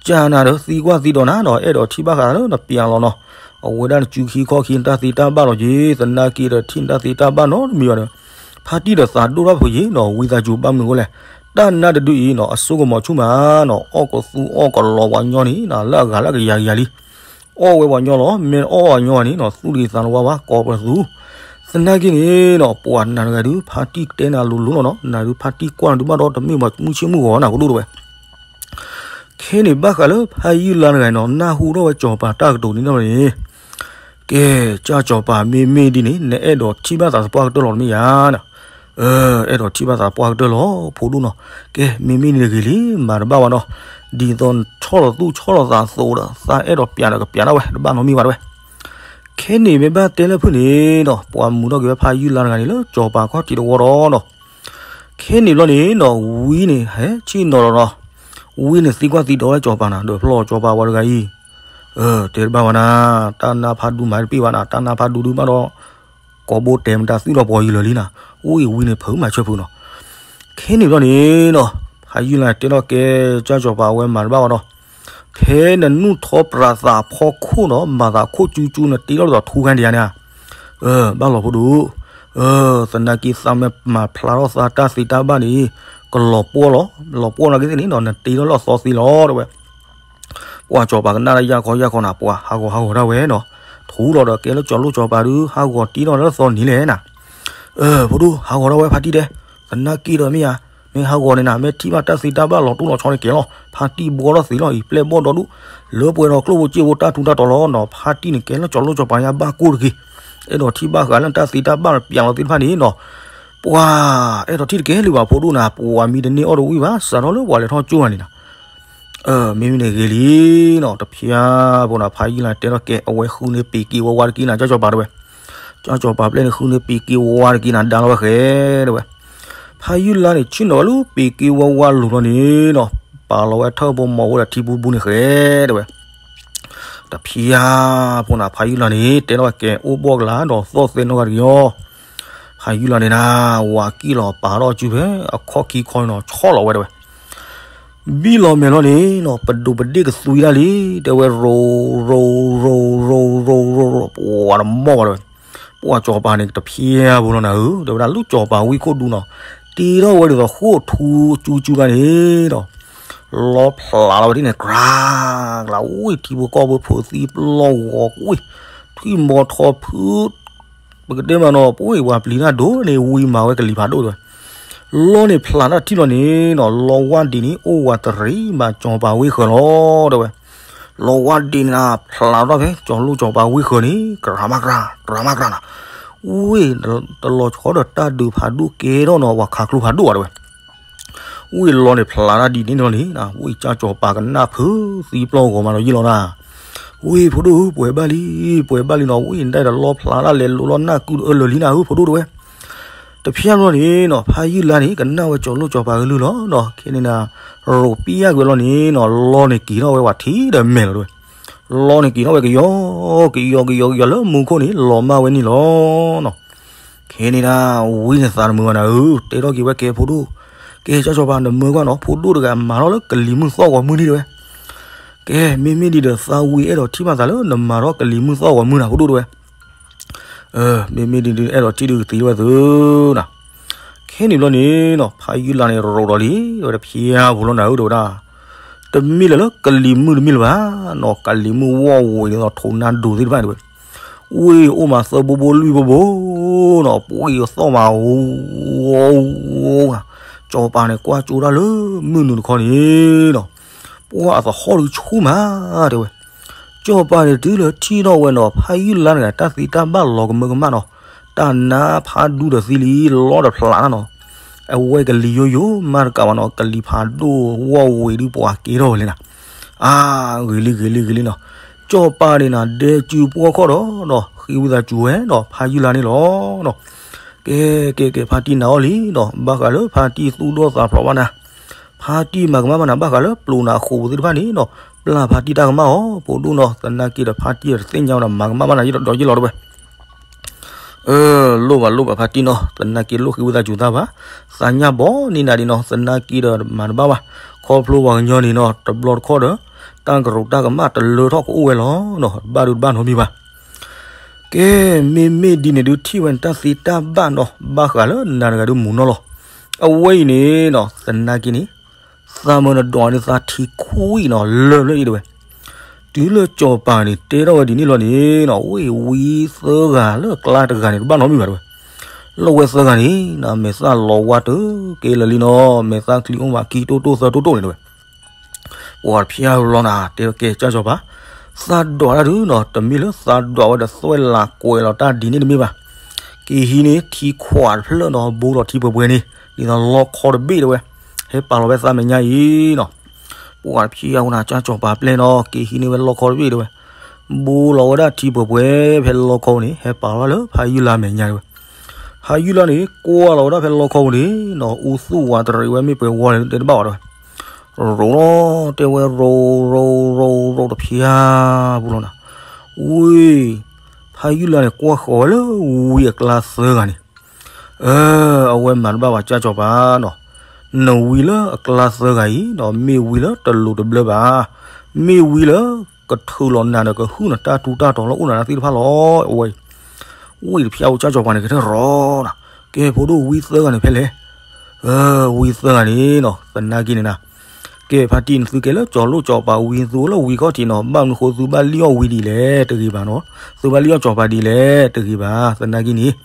ကနၤဒီးသံကွၢ်သံဒိးနၤဒီး အဲၣ်ဒိးထံၣ်ဘၣ်ဃးလၢနပျးလီၤနီၤ. အဝဲဒၣ်နစုခံခီၣ်ခံနတၢ်သ့တၢ်ဘၣ်လီၤက့ၤ သနာ်က့ဒီးထံၣ်နတၢ်သ့တၢ်ဘၣ်နီတမံၤဘၣ်ဒီး ဖါတံၢ်ဒီးသးဒိၣ်ထီၣ်ဖုးယံၤနီၤ ဝံသးစူၤဘၣ်မနုၤအဃိလဲၣ်. တၢ်နါတဒုအံၤနီၤ အစိကမီၤဆူၣ်မးနီၤ အီၣ်ကသူအီၣ်ကလီၤပှၤညီန့ၣ်နီၤ လၢအဂၤလၢကယၤကယၤလံ အီၣ်ဝဲပှၤညီလီၤ မ့ၢ်အီၣ်ပှၤညီန့ၣ်နီၤ သူၣ်တဂ့ၤသးတဝါဘၣ် ကိးပသူ သနာ်က့န့ၣ်နီၤ ပှၤနၤတဂၤဒုး ဖါတံၢ်တဲနၤလိၤလိၤလီၤနီၤ နၤဒုးဖါတံၢ်ကွၢ်နၤဒုးဘၣ်ဒီးတမ့ၢ်ပှၤမုၢ်ဆ့ၣ်မုၢ်ဂီၤနီၤ ဖိဒိၣ်တဝဲ ခဲန့ၣ်ဘၣ်ဃးလၢဖါယုၢ်လါတဂၤနီၤ နၢ်ဟူထီၣ်ဝဲစီၤပၤတၢ်ကတိၤန့ၣ်ဒီးန့ၣ် ကဲ ကၢ်စီၤပၤမ့မ့ၢ်ဒ်န့ၣ် နအဲၣ်ဒိးထံၣ်ဘၣ်သးသပှၢ်ကတၢၢ်လီၤတမ့ၢ်ဧါနီၤ အဲၣ်ဒိးထံၣ်ဘၣ်သးပှၢ်ကတၢၢ်လီၤ ဖိဒိၣ်နီၤ ကဲ မ့မ့ၢ်ဒ်န့ၣ်ဂ့ၤလံ မၤတဘၣ်ဝဲနီၤ ဒ်သိးဆီၣ်လီၤသူၣ်ဆီၣ်လီၤသးအသိးဒီး သးအဲၣ်ဒိးပျးဒီးကပျးဒၣ်ဝဲ တဘၣ်နီတမံၤဘၣ်တဝဲ ခဲန့ၣ်မ့ၢ်ဘၣ်တဲလၢဖုၣ်န့ၣ်ဒီး ပှၤမုာ်ထီၣ်က့ၤဝဲဖါယုၢ်လါတဂၤန့ၣ်လၢစီၤပၤခီၣ်ထံးတဝီဒီးနီၤ ခဲန့ၣ်ဘျီန့ၣ်နီၤ ဝံန့ၣ်ဟဲဆ့ၣ်နီၤလီၤနီၤ ဝံန့ၣ်သံကွၢ်သံဒိးလၢစီၤပၤနၤ ဒီးဖျီစီၤပၤဝဲတဂၤအံၤ တဲတဘၣ်ဝဲနၤ တၢ်နါဖးဒူမၤတပ့ၢ်ဘၣ်နၤ တၢ်နါဖးဒူဒုးဘၣ်ဒီး ကိးဘိတဲမတၤသုးဒီးပှၤယံၤလၢာ်လံနၤ အိၣ်အံၤဝံန့ၣ်ဖုးမၤဆၢဖုးနီၤ ခဲန့ၣ်ဘျီန့ၣ်နီၤ ဖါယုၢ်လါတဲထီၣ်ကဲ ကၢ်စီၤပၤအဝဲမၤတဘၣ်ဝဲဒီး ဖဲနနူၢ်ထီပြးသးဖီခိၣ်နီၤ မၤသးခိၣ်ကၠူကၠူနတ့ထီၣ်ဒ်သိးထူခါဒံးဧါန့ၣ်ဧါ ဘၣ်လီၤဖိဒိၣ် သနာ်က့သးမ့ၢ်မၤဖျါထီၣ်သးတၢ်သ့တၢ်ဘၣ်န့ၣ် ကလီၤပှီၢ်လီၤ လီၤပှီၢ်နီၢ်က့သ့ၣ်န့ၣ်နီၤ နတ့ထီၣ်လၢအသီသ့လီၤတဲဝဲ ပှၤစီၤပၤကနၣ်တၢ်ယၢ်ခီယၢ်ခီနၤ ပှၤဟးဂီၤဟးဂီၤဒၣ်ဝဲနီၤ ထူလီၤဒီးကဲလၢစီၤလိၣ်စီၤပၤဒုး ဟးဂီၤတ့ထီၣ်လၢအသီနံၤလဲၣ်နၤ ဖိဒိၣ် ဟးဂီၤဒၣ်ဝဲဖါတံၢ်တဲ သနာ်က့ဒီးမ့ၢ်ဧါ မ့ၢ်ဟးဂီၤန့ၣ်နၤ မ့ၢ်ထံၣ်ဘၣ်တၢ်သ့တၢ်ဘၣ်လီၤတိၢ်လီၤဆီန့ၣ်ကဲလီၤ ဖါတံၢ်ဘှီထီၣ်သ့လီၤအံၤ ပျဲၢ်ဘီၣ်ဒီဒူၣ် လၢပှဲၤဒီးကျိၣ်ဖိစ့ဖိတၢ်ထူးတၢ်တီၤလီၤနီၤ ဖါတံၢ်န့ၣ်ကဲလၢစီၤလိၣ်စီၤပၤညါဘၣ်ကိၢ်တဂ့ၤ အဲၣ်ဒိးထံၣ်ဘၣ်ဃးလၢတၢ်သ့တၢ်ဘၣ်ပျးလီၤသ့ၣ်တဖၣ်န့ၣ်နီၤ ပှၤ အဲၣ်ဒိးထံၣ်တကဲလၢၤဘၣ်ဖိဒိၣ်နၤ ပှၤမံတန့ၢ်အီၣ်တဝံၣ်ဘၣ် စးထီၣ်လၢပှၤလဲၤထီၣ်ကၠိဂၤန့ၣ်နၤ မ့မ့ၢ်န့ၣ်ဂ့ၤလံနီၤ တဖျါဖိနၤ ဖါယုၢ်လါတဲထီၣ်ကဲ အဝဲဃုန့ၢ်ပ့ၤက့ဝါဝါတက့ၢ်နၤ ကၠီစီၤပၤတဲဝဲ ကၠီစီၤပၤပျဲၢ်န့ၣ်ဃုန့ၢ်ပ့ၤက့ဝါဝါတက့ၢ်နၤ ဒါလီၤဝဲဃဲတဲဝဲ ဖါယုၢ်လါန့ၣ် ဆ့ၣ်နီၤဝဲလၢပ့ၤက့ဝါဝါလိၤလီၤန့ၣ်နီၤ ပာ်လီၤဝဲထၢၣ်ဖိမီၤဝဲဒီးထံပူၤပူၤန့ၣ်ဃဲတဲဝဲ တဖျါဖိနၤ ဖါယုၢ်လါန့ၣ် တဲထီၣ်ကဲ အိၣ်ဘီၣ်ကလၤဒီးသီၣ်သဲနီၢ်ဂၤတက့ၢ်အီၤ ဖါယုၢ်လါန့ၣ်နၤ ဝၤကံၣ်လီၤပာ်ထီၣ်စုဖဲ အခီၣ်ခံခီနီၤ ဆီၣ်လီၤဝဲတဲဝဲ ဘံၣ်လီၤမဲာ်လီၤန့ၣ်နီၤ ပဒိးပဒ့ၣ်ကသွံတၢ်လံ တဲဝဲ ရိၤ ရိၤ ရိၤ ရိၤ ရိၤ ရိၤ ရိၤ ပှၤတမီၢ်ဘၣ်တဲဝဲ ပှၤစီၤပၤန့ၣ် တဖျါဖိလီၤနၤဧၢ တဲဝဲဒၣ်လၢစီၤပၤဝံခိၣ်ဒူနီၤ တ့ထီၣ်ဝဲဒ်သိးဃိၣ်ထူကၠူကၠူဂၤန့ၣ်ဒီး လီဖျးလီၤဝဲဒ်န့ၣ် ကြၤ ကြၤ ဝံၢ်ထံဖိကီၢ်ဖိဖိသံပျီၢ်ဂီၤကွံာ် ထွံၣ်မီၤထီဖု ပကတဲမးနီၤ ပဝဲပှၤပျံၤတၢ်ဒိၣ်န့ၣ် ဝံၤမၤဝဲကလံၤဖးဒိၣ်တဲဝဲ လီန့ၣ်ဖျးတၢ်ထံၣ်လီၤန့ၣ်နီၤ လီဝါဒ့န့ၣ် အိၣ်ဝးတရံးဘၣ်စီၤပၤဝ့ၢ်ဃၢၤလီၤတဲဝဲ လီဝါဒ့န့ၣ်နၤ ဖျးထီၣ်ဖဲ စီၤလိၣ်စီၤပၤဝ့ၢ်ဃၢၤန့ၣ် ကြၤမးကြၤ ကြၤမးကြၤနၤ ဝံၢ်တလီၤဆီဒီးတၢ်ဒုးဖးဒိၣ်ကဲထီၣ်နီၤ ပှၤခးကျိဖးဒိၣ်ဘၣ်တဲဝဲ ဝံၢ်လီန့ၣ်ဖျးတၢ်ဒ်န့ၣ်လီၤန့ၣ် ဝံၢ်ကၢ်စီၤပၤကနၣ်ဖုးသံပျီၢ်ဂီၤမးလီၤယံၣ်လီၤနၤ ဝံၢ်ဖိဒိၣ်ဧၢ ပှဲၤဘၣ်လံ ပှဲၤဘၣ်လံနီၤ ဝံၢ်နတၢ်တလီဖျးတၢ်လဲၤလိၤလီၤနၢ်ကုတအၢလၢာ်လံနၤဧၢ ဖိဒိၣ်တဲဝဲ တဖျါလီၤန့ၣ်နီၤ ဖါယုၢ်လါန့ၣ် ကနၣ်ဝဲစီၤလိၣ်စီၤပၤကလုၢ်လီၤနီၤ ခဲန့ၣ်နၤ ရိးပံယၢ်ကွံာ်လီၤန့ၣ်နီၤ လီန့ၣ်က့ၤထီၣ်ဝဲဝဲထံဒီးမဲာ်လီၤတဲဝဲ လီန့ၣ်က့ၤထီၣ်ဝဲကယီ ကယီကယီကယီလၢမူခိၣ်န့ၣ် လီၤမၢ်ဝဲန့ၣ်လီၤနီၤ ခဲန့ၣ်ဒၣ် ဝံန့ၣ်သးတမုာ်ဘၣ်နၤဧၢ တဲထီၣ်က့ၤဝဲကဲဖိဒိၣ် ကဲကၢ်စီၤပၤနမၢကွၢ်နီၤ ဖိဒိၣ်တဂၤမၤထီၣ်လၢကလံၤမုၢ်သီၣ်ဂီၤမုၢ်န့ၣ်တဲဝဲ ကဲ မ့မ့ၢ်ဒ်ဒီးသးဝံအဲၣ်ဒိးထံၣ်ဘၣ်သးလၢနမၤထီၣ်ကလံၤမုၢ်သီၣ်ဂီၤမုၢ်နၤ ဖိဒိၣ်တဲဝဲ မ့မ့ၢ်ဒ်ဒီးအဲၣ်ဒိးထံၣ်ဒုးကသံဝဲသု နၤ ခဲန့ၣ်ဘျီန့ၣ်နီၤ ဖါယုၢ်လါန့ၣ်ရိးဒီးလံ ဝဲတဖျါဖိလီၤနၤဧၢ တဲဝဲဒၣ် တမ့ၢ်လၢၤလၢကလံၤမုၢ်တမ့ၢ်လၢၤဘၣ်နီၤ ကလံၤမုၢ်ဝီၢ်ဝံၤဒ်သိးထိးနါဒိးသ့ၣ်တဖၣ်န့ၣ်တဲဝဲ ဝ့ၢ်အိၣ်မးသၢဘိဘိလွံၢ်ဘိဘိနီၤ ပှ့ၤအသီၣ်မး အိၣ် စီၤပၤန့ၣ်ကွၢ်ကၠိတၢ်လၢမုၢ်နုာ်တခီန့ၣ်နီၤ ပှၤအသဟီၣ်ဒုးဆူၣ်မး တဲဝဲ စီၤပၤန့ၣ်တုၤလၢထံၣ်ထီၣ်ဝဲနီၤ ဖါယုၢ်လါတဂၤတၢ်သ့တၢ်ဘၣ်လီၤကမၢကမၣ်နီၤ တၢ်နါဖးဒူဒီးသံလံ လီတဖျးနၤနီၤ အဝဲကလံၤယိယိမၤတကးဘၣ်နီၤ ကလံၤဖးဒိၣ်ဝီၢ်ဝံၤဒုးပှၤကဲထီၣ်ဝဲလဲၣ်နၤ အါ ဂ့ၤလံဂ့ၤလံဂ့ၤလံနီၤ စီၤပၤန့ၣ်နၤ ဒဲစုပှီၢ်ခီၣ်ဒီးနီၤ ဃ့ဝံသးစူၤဝဲနီၤ ဖါယုၢ်လါန့ၣ်လီၤနီၤ ကဲ ကဲ ကဲ ဖါတံၢ်နၤအီၣ်လံနီၤ ဘၣ်ဃးလၢဖါတံၢ်သူၣ်ဒိၣ်သးဖျိးဘၣ်နၤ ဖါတံၢ်မၤကမၣ်ဘၣ်နၤ ဘၣ်ဃးလၢပျိာ်နၤအဃိာ်ပူၤသ့ၣ်တဖၣ်န့ၣ်နီၤ ပျၢ်ဖါတံၢ်တၢ်ကမၣ်အီၤ ဖိဒိၣ်နီၤ သနာ်က့ဒီးဖါတံၢ်ဒီးတသ့ၣ်ညါဝဲဒီးမၤကမၣ်ဘၣ်နၤယဒီးယလီၤတဲဝဲ လိၣ်ဘၣ်လိၣ်ဘၣ်ဖါတံၢ်နီၤ သနာ်က့လိၣ်ဃ့ဝံသးစူၤသးဘၣ် သးညၣ်ဘီန့ၢ်နၤဒ်နီၤ သနာ်က့ဒီးမၤတဘၣ်ဘၣ် ခီဖျိပှၤကညီန့ၣ်နီၤ တဘျီတခီၣ်ဒီး တၢ်ကရူးတၢ်ကမၣ်တလၢထီၣ်ကအိၣ်ဝဲလီၤနီၤ တဘၣ်ဒုးတဘၣ်နီတမံၤဘၣ် ကဲ, မ့မ့ၢ်ဒ်န့ၣ်ဒုး ထံၣ်ဝဲန့ၣ်တၢ်သ့တၢ်ဘၣ်နီၤ, ဘၣ်ဃးလၢနၤတဂၤဒုးမူနီၤလီၤ. အဝဲအံၤန့ၣ်နီၤ သနာ်က့န့ၣ် သးမၢနဒွးဒုးသးထံခွံနီၤ လၢၢ်ဖျၢၣ်အံၤတဝဲ. တုၤလၢစီၤပၤန့ၣ် တဲထီၣ်ဝဲဒ်န့ၣ်လီၤန့ၣ်နီၤ, ဝ့ၢ်ဝံသၢဂၤလၢအကျါတဂၤန့ၣ် တဘၣ်နီတမံၤဘၣ်တဝဲ. လၢဝဲသၢဂၤန့ၣ်နီၤ မဲာ်သၣ်လီၤဝါတက့ၢ်လၢာ်လံနီၤ, မဲာ်သၣ်ချံအိၣ်ဘၣ်ခံတိၢ်တိၢ်သၢတိၢ်တိၢ်န့ၣ်တဝဲ. ပှၤတဖျၢၣ်လီၤနၤ တဲကဲကၢ်စီၤပၤ, သးဒွးတၢ်ဒုးနီၤ တမ့ၢ်လၢသးဒွးဝဲဒီးသွဲၣ်လးကွဲးလီၤတၢ်ဒ်န့ၣ်တမ့ၢ်ဘၣ်. က့ၤဟံးန့ၢ်ထံခွးတဖျၢၣ်နီၤ ဘိလီၤထံပှဲၤပှဲၤန့ၣ် ဒ်သိးလီခီတဘ့ၣ်တဝဲ, ဟဲပာ်လီၤဝဲသးမဲာ်ညါအံၤနီၤ. ပှၤတဖျၢၣ်အံၤနၤ ကၢ်စီၤပၤပျဲၢ်နီၤ က့ၤဟံးန့ၢ်ဝဲလီခီတဘ့ၣ်တဝဲ, ဘိလီၤဝဲဒၣ်ထံပှဲၤပှဲၤဖဲလီခီန့ၣ် ဟဲပာ်လီၤဝဲလၢဖးယုၢ်လါမဲာ်ညါတဝဲ. ဖးယုၢ်လါန့ၣ် ကွၢ်လီၤဝဲဒၣ်ဖဲလီခီပူၤန့ၣ်နီၤ အူသူၣ်ဝးတရံးဝဲမ့ၢ်ပှဲၤဝီန့ၣ် တဲတဘၣ်ဘၣ်တဝဲ. ရိၤလီၤ တဲဝဲရိၤရိၤရိၤရိၤတဖျၢၣ်ပူၤလီၤနၤ. ဝ့ၢ် ဖးယုၢ်လါန့ၣ် ကွၢ်ဃီၤဝဲလၢဝံအကျါသၢဂၤန့ၣ်, အဝဲမၤတဘၣ်ဘၣ် ကၢ်စီၤပၤနီၤ, နဝံလၢအကျါသၢဂၤအံၤနီၤ မ့ၢ်ဝံလၢတလိၤတဘျၢဘၣ်, မ့ၢ်ဝံလၢကထုးလီၤနၤဒီးကဟုၣ်နၤတၢ်ထူးတၢ်တီၤလၢအိၣ်နၤသ့ၣ်တဖၣ်လီၤ. အဝဲ ဝ့ၢ်တဖျၢၣ်အိၣ် ကၢ်စီၤပၤန့ၣ် ကထၢၣ်ရီနၤ, ကဲဖိဒိၣ်ဝံသၢဂၤန့ၣ်ဖဲလဲၣ်. ဝံသၢဂၤန့ၣ်နီၤ သနာ်က့န့ၣ်နၤ, ကဲဖါတံၢ်န့ၣ် သုကဲလၢကၠီၤလိၣ်ကၠီၤပၤဝံ သုအိၣ်လၢဝံခီၣ်ထံးနီၤ ဘၣ်မနုၤဃိသုဘၣ်လံၣ်အီၣ်ဝံဒ်လဲၣ်တဂ့ၤဘၣ်နီၤ, သုဘၣ်လံၣ်အီၣ်ကၠီၤပၤဒ်လဲၣ်တဂ့ၤဘၣ်. သနာ်က့န့ၣ်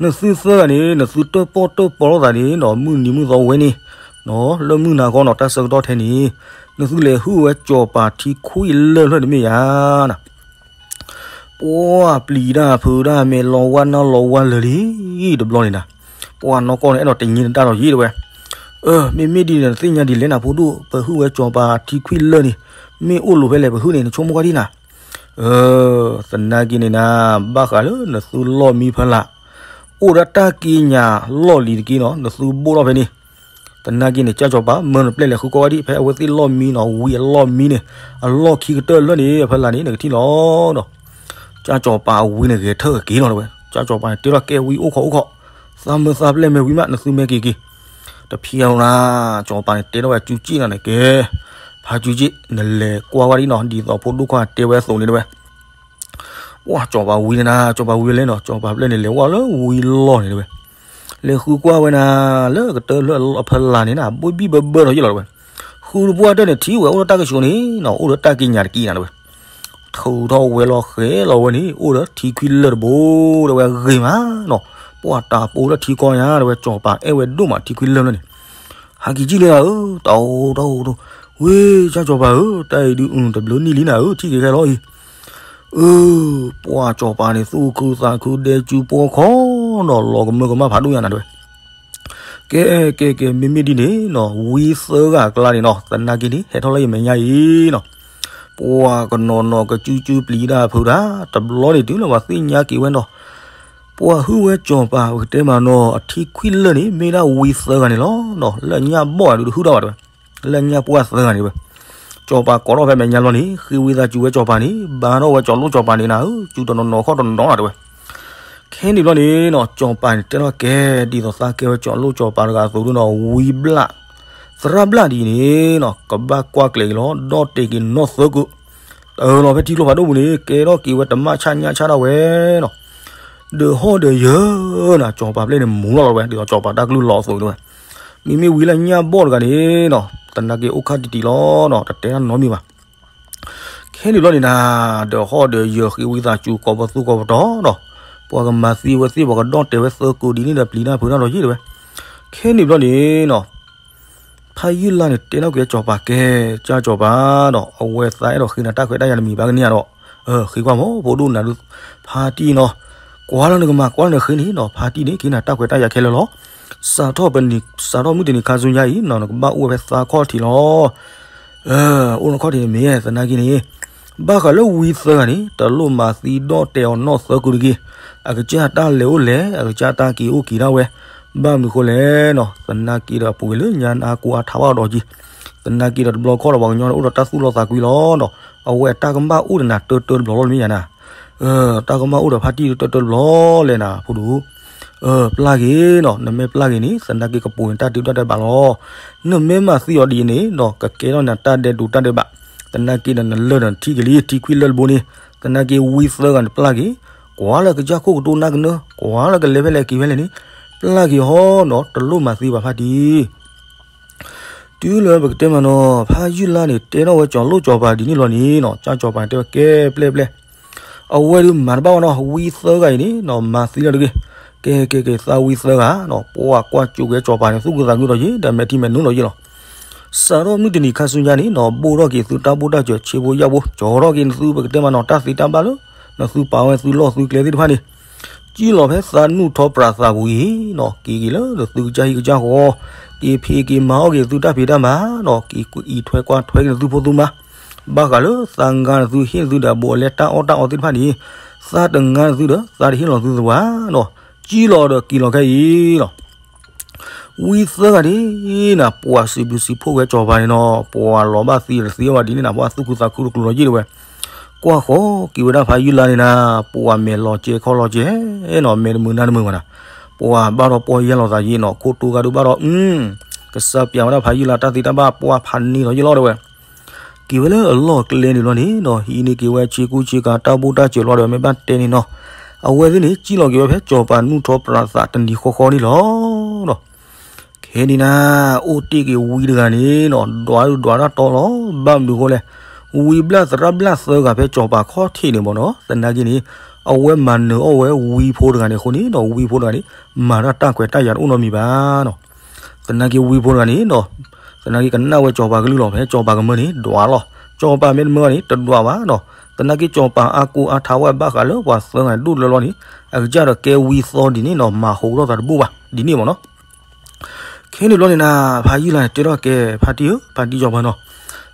နသုသၢဂၤန့ၣ် နသုတၢၣ်ပီၣ်တၢၣ်ပီလိာ်သးန့ၣ်နီၤ မုၢ်နံၤမုၢ်သီဝဲန့ၣ် လၢမုၢ်နၤဃီနီၤ တၢ်ဆၢကတီၢ်ထဲန့ၣ် နသုလဲၤဟုၣ်ဝဲကၠီၤပၤထံခွံလၢၢ်ဖျၢၣ်တမ့ၢ်ဧါနၤ. ပှၢ်ပျံၤတၢ်ဖုးတၢ်မဲာ်လီၤဝါနါလီၤဝါလၢာ်လံတဘျီန့ၣ်နၤ, ပှၢ်နီၢ်ကီၢ်န့ၣ် အဲၣ်ဒိးတင့ၤနတၢ်ဒီးယ့ၣ်တဝဲ. အၢ မ့မ့ၢ်ဒ်န့ၣ် နသ့ၣ်ညါဒ်လဲၣ်နၤဖိဒိၣ် ပဟုၣ်ဝဲကၠီၤပၤထံခွံလၢၢ်န့ၣ် မ့ၢ်အိၣ်လိၤဖဲလဲၣ် ပဟုၣ်န့ၣ် နဆိကမိၣ်ကွၢ်ဒံနၤ. သနာ်က့န့ၣ်နၤ ဘၣ်ဃးလၢနသုလီၢ်မံဖီလာ် အိၣ်ဒီးတၢ်က့ညါလီၢ်လံၤတက့ၢ်နီၤ နသုဘိၣ်ထီၣ်ဖဲန့ၣ် သနာ်က့န့ၣ် ကၢ်စီၤပၤမၢနပျဲၢ်လဲၤဃုကွၢ်ဝဲဒံး ဖဲအဝဲသ့ၣ်လီၢ်မံနီၤ ဝံၤအလီၢ်မံန့ၣ် အလီၢ်ခံကတၢၢ်လၢန့ၣ် အဖီလာ်န့ၣ် နကထံၣ်လီၤဒီး ကၢ်စီၤပၤအဝံန့ၣ်ဂဲၤထၢၣ်က့ၤလီၤတဝဲ. ကၢ်စီၤပၤန့ၣ်တဲထီၣ်ကဲဝံအိၣ်ခိးအိၣ်ခိး, သးမၢသးပျဲၢ်မ့ၢ်ဝံမး နသုမ့ၢ်က့ၤက့ၤ တဖျၢၣ်နၤ, ကၠီၤပၤန့ၣ်တဲထီၣ်ဝဲကၠူကၠ့ၣ်နၤန့ၣ်ကဲ, ဖါကၠူကၠ့ၣ် နလဲၤကွၢ်ဝဲဒံးနီၤ ဒ်သိးဖိဒိၣ်ခွါတဲဝဲအသိးန့ၣ်တဝဲ. ပှၢ်ကၠီၤပၤဝံန့ၣ်နၤ ကၠီၤပၤဝံလဲၣ်နီၤ ကၠီၤပၤပျဲၢ်န့ၣ် လဲၤဝဲလၢဝံလီၢ်န့ၣ်တဝဲ. လဲၤဃုကွၢ်ဝဲနၤ လၢကတၢၢ်လၢအဖီလာ်န့ၣ်နၤ ဘိဘံၣ်ဘၢဘၢထီၣ်ယ့ၣ်လီၤတဝဲ. ဃုတပှၢ်တၢၢ်န့ၣ် ထံၣ်ဝဲအိၣ်ဒီးတၢ်ကဆှီန့ၣ်နီၤ အိၣ်ဒီးတၢ်က့ညါတက့ၢ်နၤတဝဲ. ထုးထီၣ်ဝဲလီၤဃဲလီၤဝဲန့ၣ် အိၣ်ဒီးထံခွံလၢၢ်တဘိ တဝဲဂ့ၤမးနီၤ. ပှၢ်တၢ်ပအိၣ်လၢထံကီၢ်ညါတဝဲ ကၠီၤပၤအဲၣ်ဝဲဒိၣ်မးထံခွံလၢၢ်လၢန့ၣ်. ဟးက့ၤကံၣ်လံနၤဧၢ, တၢ်အိၣ်တၢ်အိၣ်တအိၣ်, ဝ့ၢ် ကၢ်ကၠီၤပၤဧၢ, တၢ်အံၤဒုးအုတဘျုးနံၣ်လံနၤဧၢ, ထံၣ်က့ၤခဲလီၤအံၤ. အၢ ပှၢ်ကၠီၤပၤန့ၣ် သူၣ်ခုသးခုဒဲကၠူပှီခီနီၤ လီၤကမၢကမၣ်ဖးဒိၣ်ညါနၤတဝဲ. ကဲ ကဲ ကဲ မ့မ့ၢ်ဒ်န့ၣ်နီၤ ဝံသၢဂၤအကျါန့ၣ်နီၤ သနာ်က့န့ၣ် ဟဲထီၣ်လၢယမဲာ်ညါအံၤနီၤ. ပှၢ်ကနီၤနီၤကစုကစုပျံၤတၢ်ဖုးတၢ် တဘျီန့ၣ်တုၤလၢပှၤသ့ၣ်ညါက့ၤဝဲနီၤ. ပှၢ်ဟုၣ်ဝဲကၠီၤပၤ ပကတဲမးနီၤ အထံခွံလၢၢ်န့ၣ် မ့ၢ်ဒၣ်ဝံသၢဂၤန့ၣ်လီၤနီၤ. လၢညၣ်ဘီၣ်အဒုးတဟုၣ်ထီၣ်ဘၣ်တဝဲ. လၢညၣ်ပှၢ်သၢဂၤန့ၣ်ဝဲ ကၠီၤပၤကိးထီၣ်ဖဲမဲာ်ညါလီၤန့ၣ် ဃ့ဝံသးစူၤဝဲကၠီၤပၤန့ၣ် ဘါထီၣ်ဝဲကၠီၤလိၣ်ကၠီၤပၤန့ၣ်နၤဧၢ, စူၤတနီၤနီၤခီၣ်တနီၤနီၤတဝဲ. ခဲန့ၣ်ဘျီန့ၣ်နီၤ ကၠီၤပၤန့ၣ်တဲထီၣ်ကဲ ဒ်သိးသးကဲဝဲကၠီၤလိၣ်ကၠီၤပၤတဂၤအသိးဒုနီၤ ဝံဘျၣ် သရၣ်ဘျၣ်ဒ်အံၤန့ၣ်နီၤ ကဘၣ်ကွၢ်ကျဲၤက့ၤလီၤ ဒီၣ်တဲာ်က့ၤနီၢ်သၢကုာ် တၢ်လီၤဖဲထံကျိဖးဒိၣ်ပူၤန့ၣ် ကဲထီၣ်က့ၤဝဲတမၣ်ဆၣ်ညၣ်ဆၣ်ဒၣ်ဝဲနီၤ. ဒီးဟီၣ်ဒီးယၢၤနၤ ကၠီၤပၤပျဲၢ်န့ၣ် မူၤလီၤလီၤဝဲ ဒ်သိးကၠီၤပၤတၢ်ကလုၢ်လီၤအသိးဝဲ. မ့မ့ၢ်ဝံလၢညၣ်ဘီၣ်တဂၤန့ၣ်နီၤ သနာ်က့အိၣ်ခါတံၢ်တံၢ်လီၤနီၤ တတဲတၢ်နီတမံၤဘၣ်. ခဲန့ၣ်ဘျီန့ၣ်နၤ ဒီးဟီၣ်ဒီးယၢၤဃ့ဝံသးစူၤကိးပသူကိးပတီၤနီၤ ပှၤကမၤသံဝဲသ့ၣ် ပှၤကဒီၣ်တဲာ်ဝဲသၢကုာ်ဒ်န့ၣ်ဒီးပျံၤတၢ်ဖုးတၢ်ဒီးယ့ၣ်တဝဲ. ခဲန့ၣ်ဘျီန့ၣ်နီၤ ဖးယုၢ်လါန့ၣ် တဲထီၣ်က့ၤကၠီၤပၤကဲ ကၠီၤပၤဒီး အဝဲသးအဲၣ်ဒိးဃ့နၤတၢ်ခွဲးတၢ်ယာ်တမံၤဘၣ်ကန့ၢ်ဧါဒီး ဃ့ကွၢ်မး ဖိဒိၣ်နၤဒုး ဖါတံၢ်နီၤ ကွၢ်လၢနကမၤ ကွၢ်လၢနဃ့န့ၣ်နီၤ ဖါတံၢ်န့ၣ် ကဟ့ၣ်နၤတၢ်ခွဲးတၢ်ယာ်ခဲလၢာ်လီၤ. စးထီၣ်ပနံၤ စးထီၣ်မုၢ်တနံၤခါဆူညါအံၤနီၤ နကဘၣ်အိၣ်ဝဲဖဲသးခီၣ်ထံးလီၤ. အိၣ်နခီၣ်ထံးန့ၣ်မ့ၢ်သနာ်က့န့ၣ် ဘၣ်ဃးလၢဝံသၢဂၤန့ၣ် တလိၣ်မၤသံဒီၣ်တဲာ်အီၤနီၢ်သၢကုာ်တဂ့ၤ. အကစၢ်တၢ်လဲၤအိၣ်လဲၤ အကစၢ်တၢ်က့ၤအိၣ်က့ၤဒၣ်ဝဲ ဘၣ်မနုၤဃိလဲၣ်နီၤ သနာ်က့ဒီးအပူၤကွံာ်လၢညါနါကူအါထးဘၣ်ဒီးက့ၤ သနာ်က့ဒီးတဘျီခီၣ်ဒီး ပှၤကညီန့ၣ်အိၣ်ဒီးတၢ်သူၣ်လီသးကွံလီၤနီၤ. အဝဲအတၢ်ကမၣ်အိၣ်ဒီးနၤတၢတၢတဘျီလီၤမ့ၢ်ယါနၤ တၢ်ကမၣ်အိၣ်ဒီးဖါတံၢ်တၢတၢတဘျီလဲၣ်နၤ ဖိဒိၣ် ပျၢ်က့ၤနီၤ နမ့ၢ်ပျၢ်က့ၤန့ၣ် သနာ်က့ကပိာ်နတၢ်ဒဲးတၢ်ဒဲးဘးလီၤ. နမ့ၢ်မၤသံအီၤဒ်အံၤန့ၣ်နီၤ ကကဲထီၣ်နၤတၢ်ဒဲးဒိးတၢ်ဒဲးဘး သနာ်က့ဒီးနလၢၢ်ဒီးနထံၣ်က့ၤလံ ထံခွံလၢၢ်တဘိန့ၣ် သနာ်က့ဝံသၢဂၤန့ၣ်ပျၢ်က့ၤ ကွၢ်လၢကစၢ်ခိၣ်ကတိၤနၢ်ကနၢ, ကွၢ်လၢကလဲၤဖဲလဲၣ်က့ၤဖဲလဲၣ်န့ၣ်, ပျၢ်က့ၤဟီနီၤ တလိၣ်မၤသံဘၣ်ဖါတံၢ်. တုၤလၢပကတဲမးနီၤ ဖါယုၢ်လါန့ၣ် တဲထီၣ်ဝဲကၠီၤလိၣ်ကၠီၤပၤဒ်န့ၣ်လီၤန့ၣ်နီၤ, ကၠီၤပၤတဲဝဲကဲပျဲၣ်ပျဲၣ်, အဝဲဒုးမၤတဘၣ်ဝဲနီၤ, ဝံသၢဂၤအံၤန့ၣ်နီၤ မၤသံလၢတဂ့ၤ, ကဲကဲကဲ သးဝံသၢဂၤနီၤ ပှၤကွၢ်ကၠိက့ၤကၠီၤပၤန့ၣ် သူၣ်ခုသးခုဒီးယ့ၣ် ဒီးမဲာ်ထံမဲာ်နိလီၤယ့ၣ်လီၤ. စးထီၣ်မုၢ်တနံၤခါဆူညါန့ၣ်နီၤ ဘိၣ်ထီၣ်က့ၤသုတၢ်ဘိၣ်တၢ်စၢၤ ဆ့ဖိယာ်ဖိ ကၠီၤထီၣ်က့ၤနသုပကတဲမးနီၤ တၢ်သံတၢ်ဘၣ်လၢ နသုပာ်ဝဲသုလီၢ်သုကျဲသ့ၣ်တဖၣ်န့ၣ် ကံၣ်လီၤဖဲသးနူၢ်ထီပြးသးပူၤအံၤနီၤ က့ၤက့ၤလၢနသုကစၢ်ဟံၣ်ကစၢ်ဃီ, က့ၤဖံးက့ၤမၤအီၣ်က့ၤသုတၢ်ဖံးတၢ်မၤနီၤ, က့ၤအံးထွဲကွၢ်ထွဲက့ၤနသုဖိသုမါ, ဘၣ်ဃးလၢသးငါနသုဟ့ၣ်နသုဒီးဘိးအလဲတၢ်အီၣ်တၢ်အီသ့ၣ်တဖၣ်န့ၣ်, သးတငါနသုဒီး သးတဟ့ၣ်လီၤသုသပှၢ်နီၤ, ကံၣ်လီၤဒီးက့ၤလီၤခဲအံၤနီၤ ဝံသၢဂၤဒ်နၤ ပှၤစံးဘျုးစံးဖှိၣ်ဝဲကၠီၤပၤန့ၣ်နီၤ, ပှၤလီၤဘၣ်သံတသ့ဘၣ်ဒ်န့ၣ်နၤ ပှၤသူၣ်ခုသးခုတကျိၤလီၤယ့ၣ်တဝဲ, ကွၢ်ဃီက့ၤဝဲဒၣ်ဖါယုၢ်လါန့ၣ်နၤ, ပှၤမဲာ်လီၤကဲခီလီၤကဲနီၤ, မဲာ်တမုာ်နါတမုာ်ဘၣ်နၤ, ပှၤဘၣ်ဒီးပီၢ်ယဲၢ်လီၤသးယ့ၣ်နီၤ, ခိၣ်တူၢ်ဂၤဒုးဘၣ်ဒီး, ကစၢ်ပျးဝဲဒၣ်ဖါယုၢ်လါတၢ်သံတၢ်ဘၣ် ပှၤဖးန့ၢ်လီၤယ့ၣ်လီၤတဝဲ က့ၤဝဲလၢအလီၢ်ကျဲန့ၣ်လီၤန့ၣ်နီၤ, ဟံးန့ၢ်က့ၤဝဲဆ့ကူဆ့ကၤတၢ်ဘိၣ်တၢ်စၢၤလီၤဒီး မ့ၢ်ဘၣ်တဲန့ၣ်နီၤ, အဝဲသ့ၣ်န့ၣ် ကံၣ်လီၤက့ၤဝဲဖဲကၠီၤပၤနူၢ်ထီပြးသးတနံၤဃီဃီန့ၣ်လီၤ. ခဲန့ၣ်နၤ, အိၣ်တ့ၢ်က့ၤဝံတဂၤန့ၣ်နီၤ, ဒွးဒွးတၢ်တီလီၤ, ဘၣ်မနုၤဃိလဲၣ်, ဝံဘျၣ်သရၣ်ဘျၣ်သၢဂၤဖဲကၠီၤပၤခီၣ်ထံးန့ၣ်မ့ၢ်နီၤ, သနာ်က့န့ၣ်, အဝဲမၤနၢၤအီၣ်ဝဲဝံဖိတဂၤန့ၣ်အဃိန့ၣ်နီၤ, ဝံဖိတဂၤန့ၣ်, မၤတၢ်တၢ်ခွဲးတၢ်ယာ်တအိၣ်နီတမံၤဘၣ်နီၤ. သနာ်က့ဝံဖိတဂၤန့ၣ်နီၤ, သနာ်က့ကနၣ်ဝဲကၠီၤပၤကလုၢ်လီၤ, ဖဲကၠီၤပၤကမၢန့ၣ် ဒွးလီၤ, ကၠီၤပၤမ့ၢ်တမၢန့ၣ် တဒွးဘၣ်နီၤ. သနာ်က့ကၠီၤပၤအါကိးအါထးဝဲဘၣ်ဃးလၢပှၤသၢဂၤန့ၣ် ဒိၣ်လၢလီၤန့ၣ်, အကစၢ်ဒီးကဲဝံသီဒ်န့ၣ်နီၤ, မၤဟူးထီၣ်သးတဘူၣ်ဘၣ်, ဒ်န့ၣ်မ့ၢ်နီၤ. ခဲန့ၣ်ဘျီန့ၣ်နၤ, ဖါယုၢ်လါန့ၣ် တဲထီၣ်ကဲ ဖါတံၢ်ဧၢ, ဖါတံၢ်ကၠီၤပၤနီၤ,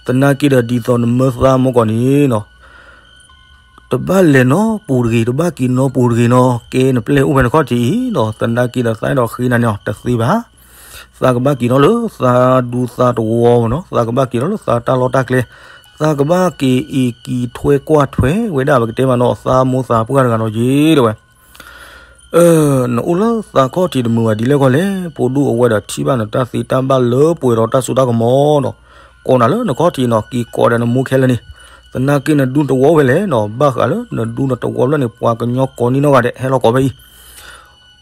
သနာ်က့ဒီးဒ်သိးနမၢသါမ့ၢ်ကီးန့ၣ်နီၤ, တဘၣ်လဲၤနီတပူၤတဂ့ၤ, တဘၣ်က့ၤနီတပူၤတဂ့ၤနီၤ, ကဲနပျဲၢ်အိၣ်ဖဲနခီၣ်ထံးအံၤနီၤ, သနာ်က့ဒီးသးအဲၣ်ဒိးဃ့နၤန့ၣ်နီၤ, တသ့ဘၣ်. သးကဘၣ်က့ၤထီၣ်လၢသးဒူသးတဝီမ့ၢ်နီၤ, သးကဘၣ်က့ၤထီၣ်လၢသးတၢ်လီၢ်တၢ်ကျဲ, သးကဘၣ်က့ၤအံးက့ၤထွဲကွၢ်ထွဲဝဲဒၣ် ပကတဲမးနီၤ, သးမိၢ်သးပှၢ်တဂၤနီၤက့ၤတဲဝဲ နအိၣ်လၢသးခီၣ်ထံးတမုာ်ဘၣ်ဒ်လဲၣ်ခီလဲၣ်, ဖိဒိၣ်အဝဲဒီးထံၣ်ဘၣ်နတၢ်သ့တၢ်ဘၣ်လၢပှဲၤဒီးတၢ်စိတၢ်ကမီၤနီၤ, ကိးနၤလၢနခီၣ်ထံးနီၤ, က့ၤကိးဒီးနမိၢ်ခဲလၢာ်န့ၣ်, သနာ်က့နဒူတဝီဖဲလဲၣ်နီၤ, ဘၣ်ဃးလၢနဒူနတဝီဖဲလဲၣ်န့ၣ် ပှၤကညီကိးနံၤနီၢ်ဂၤဒဲး ဟဲလီၤကိးဖဲအံၤ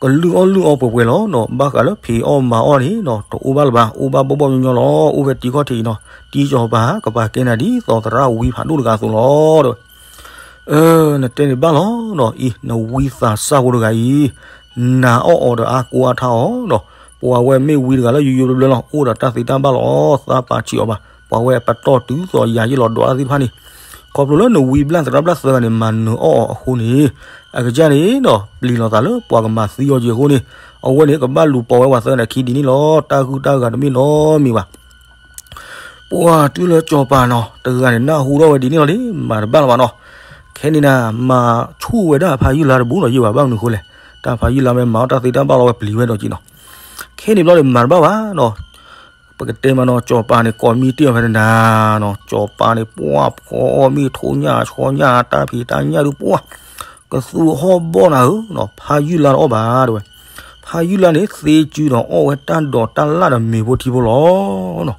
ကလုၢ်အီၣ်လုၢ်အီပှဲၤပှဲၤလီၤနီၤ, ဘၣ်ဃးလၢဖံးအီၣ်မၤအီၣ်န့ၣ်နီၤ, တအိၣ်ဘၣ်လၢၤဘၣ်, အိၣ်ဘၣ်ဘီၣ်ဘီၣ်ညီညီလီၤ, အိၣ်ဖဲတံခီၣ်ထံးအံၤနီၤ, တံကၠီၤပၤကပာ်ကဲနၤဒ်သိးသရၣ်ဝံဖးဒိၣ်တဂၤအသိးလီၤတဲဝဲ နတဲန့ၣ်ဘၣ်လီၤနီၤ, အံၤနဝံသးစၢ်ဖိတဂၤအံၤ, နၤအီၣ်အီၤဒီးအါကိးအါထးအီၤနီၤ, ပှၤဝဲမ့ၢ်ဝံတဂၤလၢယိယိဘျၢဘျၢလီၤ, အိၣ်ဒီးတၢ်သ့တၢ်ဘၣ်လီၤ, သးပာ်ဆံးအီၤဘၣ်, ပှၤဝဲပတီၢ်တုၤသိးယၤယ့ၢ်လီၤဒွးသ့ၣ်တဖၣ်န့ၣ်, ခီဖျိလၢနဝံဘျၣ်သရၣ်ဘျၣ်သၢဂၤန့ၣ် မၤနၢၤအီၣ်အီၤအဃိန့ၣ်, အကစၢ်န့ၣ်ဒီး ပျံၤလိာ်သးလၢပှၤကမၤသံအီၤက့ၤအဃိန့ၣ်, အဝဲန့ၣ်ကဘၣ်လူၤပိာ်ဝဲပှၤသၢဂၤန့ၣ်အခံဒ်န့ၣ်လီၤ, တၢ်ဟုၣ်တၢ်ဂၤတမ့ၢ်နီတမံၤဘၣ် ပှၤတုၤလၢကၠီၤပၤနီၤ တဂၤန့ၣ် နၢ်ဟူထီၣ်ဝဲဒ်န့ၣ်လီၤန့ၣ် မၤတဘၣ်လၢၤဘၣ်နီၤ. ခဲန့ၣ်နၤ မၤဆူၣ်ဝဲဒၣ်ဖါယုၢ်လါတဘူၣ်နီၤယ့ၢ်ဘၣ်, ဘၣ်မနုၤအဃိလဲၣ်, တၢ်ဖါယုၢ်လါမ့ၢ်မၤအီၣ်တၢ်သ့တၢ်ဘၣ်လီၤဝဲပျံၤဝဲဒီးက့ၤနီၤ. ခဲန့ၣ်ဘျီန့ၣ် မၤတဘၣ်ဘၣ်နီၤ. ပကတဲမးနီၤ ကၠီၤပၤန့ၣ် ကိးမံတ့ၢ်အီၤဖဲန့ၣ်နၤနီၤ, ကၠီၤပၤန့ၣ် ပှၢ်ဖီအီၣ်မ့ၢ်ထိၣ်ညၣ်ဆီညၣ် တၢ်ဖံးတၢ်ညၣ်ဒုးပှၢ် ကသူဟီၣ်ဘီၣ်နၤဧၢနီၤ, ဖါယုၢ်လါတအီၣ်ဘၣ်တဲဝဲ. ဖါယုၢ်လါန့ၣ် သ့စုဒီးအီၣ်ဝဲတၢ်ဒိးတၢ်လၣ်ဒီးမ့ၤဖိထံဖိလီၤနီၤ.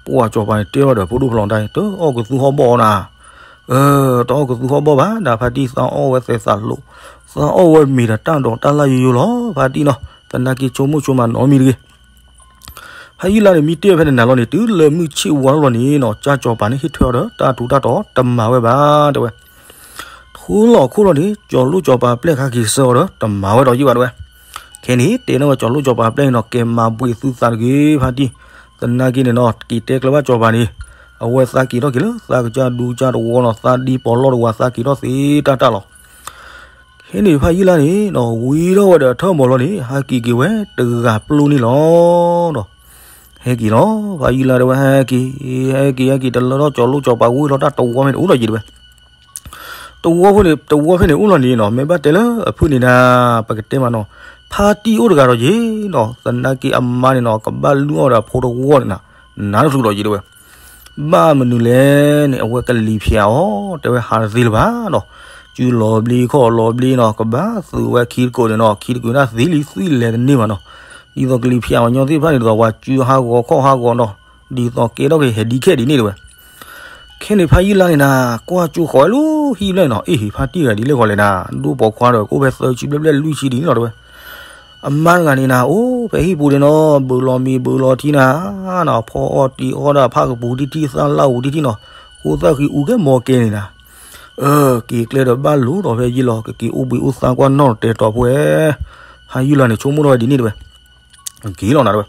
ပှၤကၠီၤပၤန့ၣ်တဲအီၤဒီး ဖိဒိၣ်ဖီလီၤတၢ် တအီၣ်ကသူဟီၣ်ဘီၣ်အီၤနၤ, တအီၣ်ကသူဟီၣ်ဘီၣ်ဘၣ် ဒၣ်ဖါတံၢ် သးအီၣ်ဝဲသဲးသးလိာ်, သးအီၣ်ဝဲမ့ၤဒီးတၢ်ဒိးတၢ်လၣ်ယိယိလီၤ ဖါတံၢ်နီၤ, သနာ်က့ဆိကမိၣ်ဆိကမးနီတမံၤတဂ့ၤ. ဖါယုၢ်လါန့ၣ် မံတ့ၢ်အီၤဖဲန့ၣ်နၤလီၤန့ၣ် တုၤလၢမုၢ်ဆ့ၣ်ဝါလီၤန့ၣ်နီၤ, ကၠၢ်ကၠီၤပၤန့ၣ် ဟ့ၣ်ထွဲအီၤဒီး တၢ်ထူးတၢ်တီၤတမၤဝဲဘၣ်တဲဝဲ. ထိလီၤခိၣ်လီၤန့ၣ် ကၠီၤလိၣ်ကၠီၤပၤပျဲၢ်ခါက့ၤဆၢအီၤဒီး တမၤဝဲဒီးယ့ၢ်ဘၣ်တဲဝဲ. ခဲန့ၣ် တဲန့ၢ်ဝဲကၠီၤလိၣ်ကၠီၤပၤပျဲၢ်န့ၣ်နီၤ, ကဲမၤဘှံးသုသးတဂ့ၤ ဖါတံၢ်, သနာ်က့န့ၣ်နီၤ က့ၤတဲကျၢၤဘၣ်ကၠီၤပၤန့ၣ်, အဝဲသးက့ၤထီၣ်က့ၤလၢသးကစၢ်ဒူကစၢ်တဝီနီၤ, သးဒ်ပီးလီၢ်တဝီ သးက့ၤထီၣ်သ့တၢ်တၢ်လီၤ. ခဲန့ၣ် ဖါယုၢ်လါန့ၣ်နီၤ ဝံထီၣ်ဝဲဒီးထၢၣ်မီၤလီၤန့ၣ် ဟဲက့ၤက့ၤဝဲတဂၤပျိန့ၣ်လီၤ. ဟဲက့ၤလီၤ ဖါယုၢ်လါတဲဝဲ ဟဲက့ၤ ဟဲက့ၤ ဟဲက့ၤ တလၢထီၣ်ကၠီၤလိၣ်ကၠီၤပၤဝံထီၣ်တၢ်တဝီဖဲန့ၣ်အိၣ်လီၤယ့ၢ်တဲဝဲ. တဝီဖဲန့ၣ် တဝီဖဲန့ၣ်အိၣ်လီၤန့ၣ်နီၤ, မ့ၢ်ဘၣ်တဲလၢအဖုၣ်န့ၣ်ဒၣ် ပကတဲမးနီၤ, ဖါတံၢ်အိၣ်တဂၤဒီးယ့ၢ်နီၤ, သနာ်က့အမါန့ၣ်နီၤ ကဘၣ်လုၢ်အီၣ်ဒီးဖိတဝီန့ၣ်နၤ, နါတချုးဒီးယ့ၢ်တဲဝဲ. ဘၣ်မနုၤလဲၣ်န့ၣ် အဝဲကလံၤဖၠးအီၤ တဲဝဲဟးတသ့လၢၤဘၣ်နီၤ, စုလီၤဘျ့ခီၣ်လီၤဘျ့နီၤ, ကဘၣ်သုးဝဲခံတကိးန့ၣ်နီၤ, ခံတကိးန့ၣ်သံလံသွံၣ်လဲၤတန့ၢ်ဘၣ်နီၤ, ဒ်သိးကလံၤဖၠးအီၤညီသ့ၣ်တဖၣ်န့ၣ် ဒ်သိးပှၤစုဟးဂီၤခီၣ်ဟးဂီၤနီၤ, ဒ်သိးကဲထီၣ်က့ၤဟဲဒ်ခဲဒ်န့ၣ်တဲဝဲ. ခဲန့ၣ်ဖါယုၢ်လါန့ၣ်နၤ ကွၢ်ကၠိဃီၤဝဲလၢဟံၣ်ဘျဲၣ်နီၤ, အ့ၣ် ဖါတံၢ်ဂၤဒ်လဲၣ်ဃီလဲၣ်နၤ, ဒိၣ်ပိာ်ခွါဒီး ကအိၣ်ဖဲသၢဆံဘျဲၣ်ဘျဲၣ်လွံၢ်ဆံဒ်န့ၣ်လီၤတဲဝဲ. အမါတဂၤန့ၣ်နၤ အိၣ်ဖဲဟံၣ်ပူၤန့ၣ်နီၤ, ဘုးလီၤမံဘုးလီၤထံနၤ, ဖီအီၣ်တံၤအီၣ်ဒၣ်ဖးကပူၤတံၢ်တံၢ် သၣ်လၣ်အူတံၢ်တံၢ်နီၤ, ဃိသၣ်ဃံအူကဲမီၤကဲန့ၣ်နၤ. အၢ က့ၤကျဲဒီးဘၣ်လိၤဒီးဖဲယ့ၢ်လီၤ, ကက့ၤအိၣ်ဘှံးအိၣ်သါကွၢ်နီၣ်တဲာ်တီၤဖိဝဲ. ဖါယုၢ်လါန့ၣ် ဆိကမိၣ်ထီၣ်ဝဲဒ်န့ၣ်တဲဝဲ. က့ၤလီၤနၤတဲဝဲ.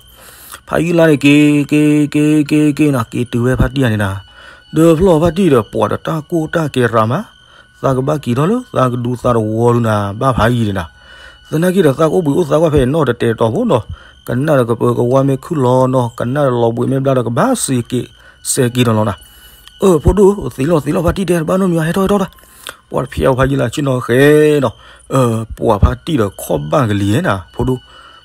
ဖါယုၢ်လါန့ၣ် က့ၤ က့ၤ က့ၤ က့ၤ က့ၤနၤ က့ၤတုၤဝဲဖါတံၢ်ဂၤန့ၣ်နၤ, ဒီးဖျီၣ်ဖါတံၢ်ဒီး ပှၤဒီးတၢ်ကိၢ်တၢ်ကဲၤရၤမး, သးကဘၣ်က့ၤထီၣ်လၢသးကဒူသးတဝီဒုနၤ ဘၣ်ဖးယံၤန့ၣ်နၤ. သနာ်က့ဒီး သးကအိၣ်ဘှံးအိၣ်သါကွၢ်ဖဲနီၣ်တတဲာ်တီၤဖိနီၤ, ကနၣ်ဒီးကပၢၤကဝါမ့ၢ်ခုၣ်လီၤနီၤ, ကနၣ်ဒီးလီၤဘှံးမ့ၢ်ဘျါဒီး ကဘၣ်စဲးက့ၤ စဲးက့ၤဒီးလီၤနၤ. အၢ ဖိဒိၣ် သ့လီၤသ့လီၤ ဖါတံၢ်တဲ တဘၣ်နီတမံၤ ဟဲထီၣ်ဟဲထီၣ်တၢ်. ပှၤတဖျဲးအီၤဖါယုၢ်လါဆ့ၣ်နီၤဃဲနီၤ, ပှၤဖါတံၢ်ဒီးခီၣ်ဘၣ်ကလံၤဧဲနၤ ဖိဒိၣ်,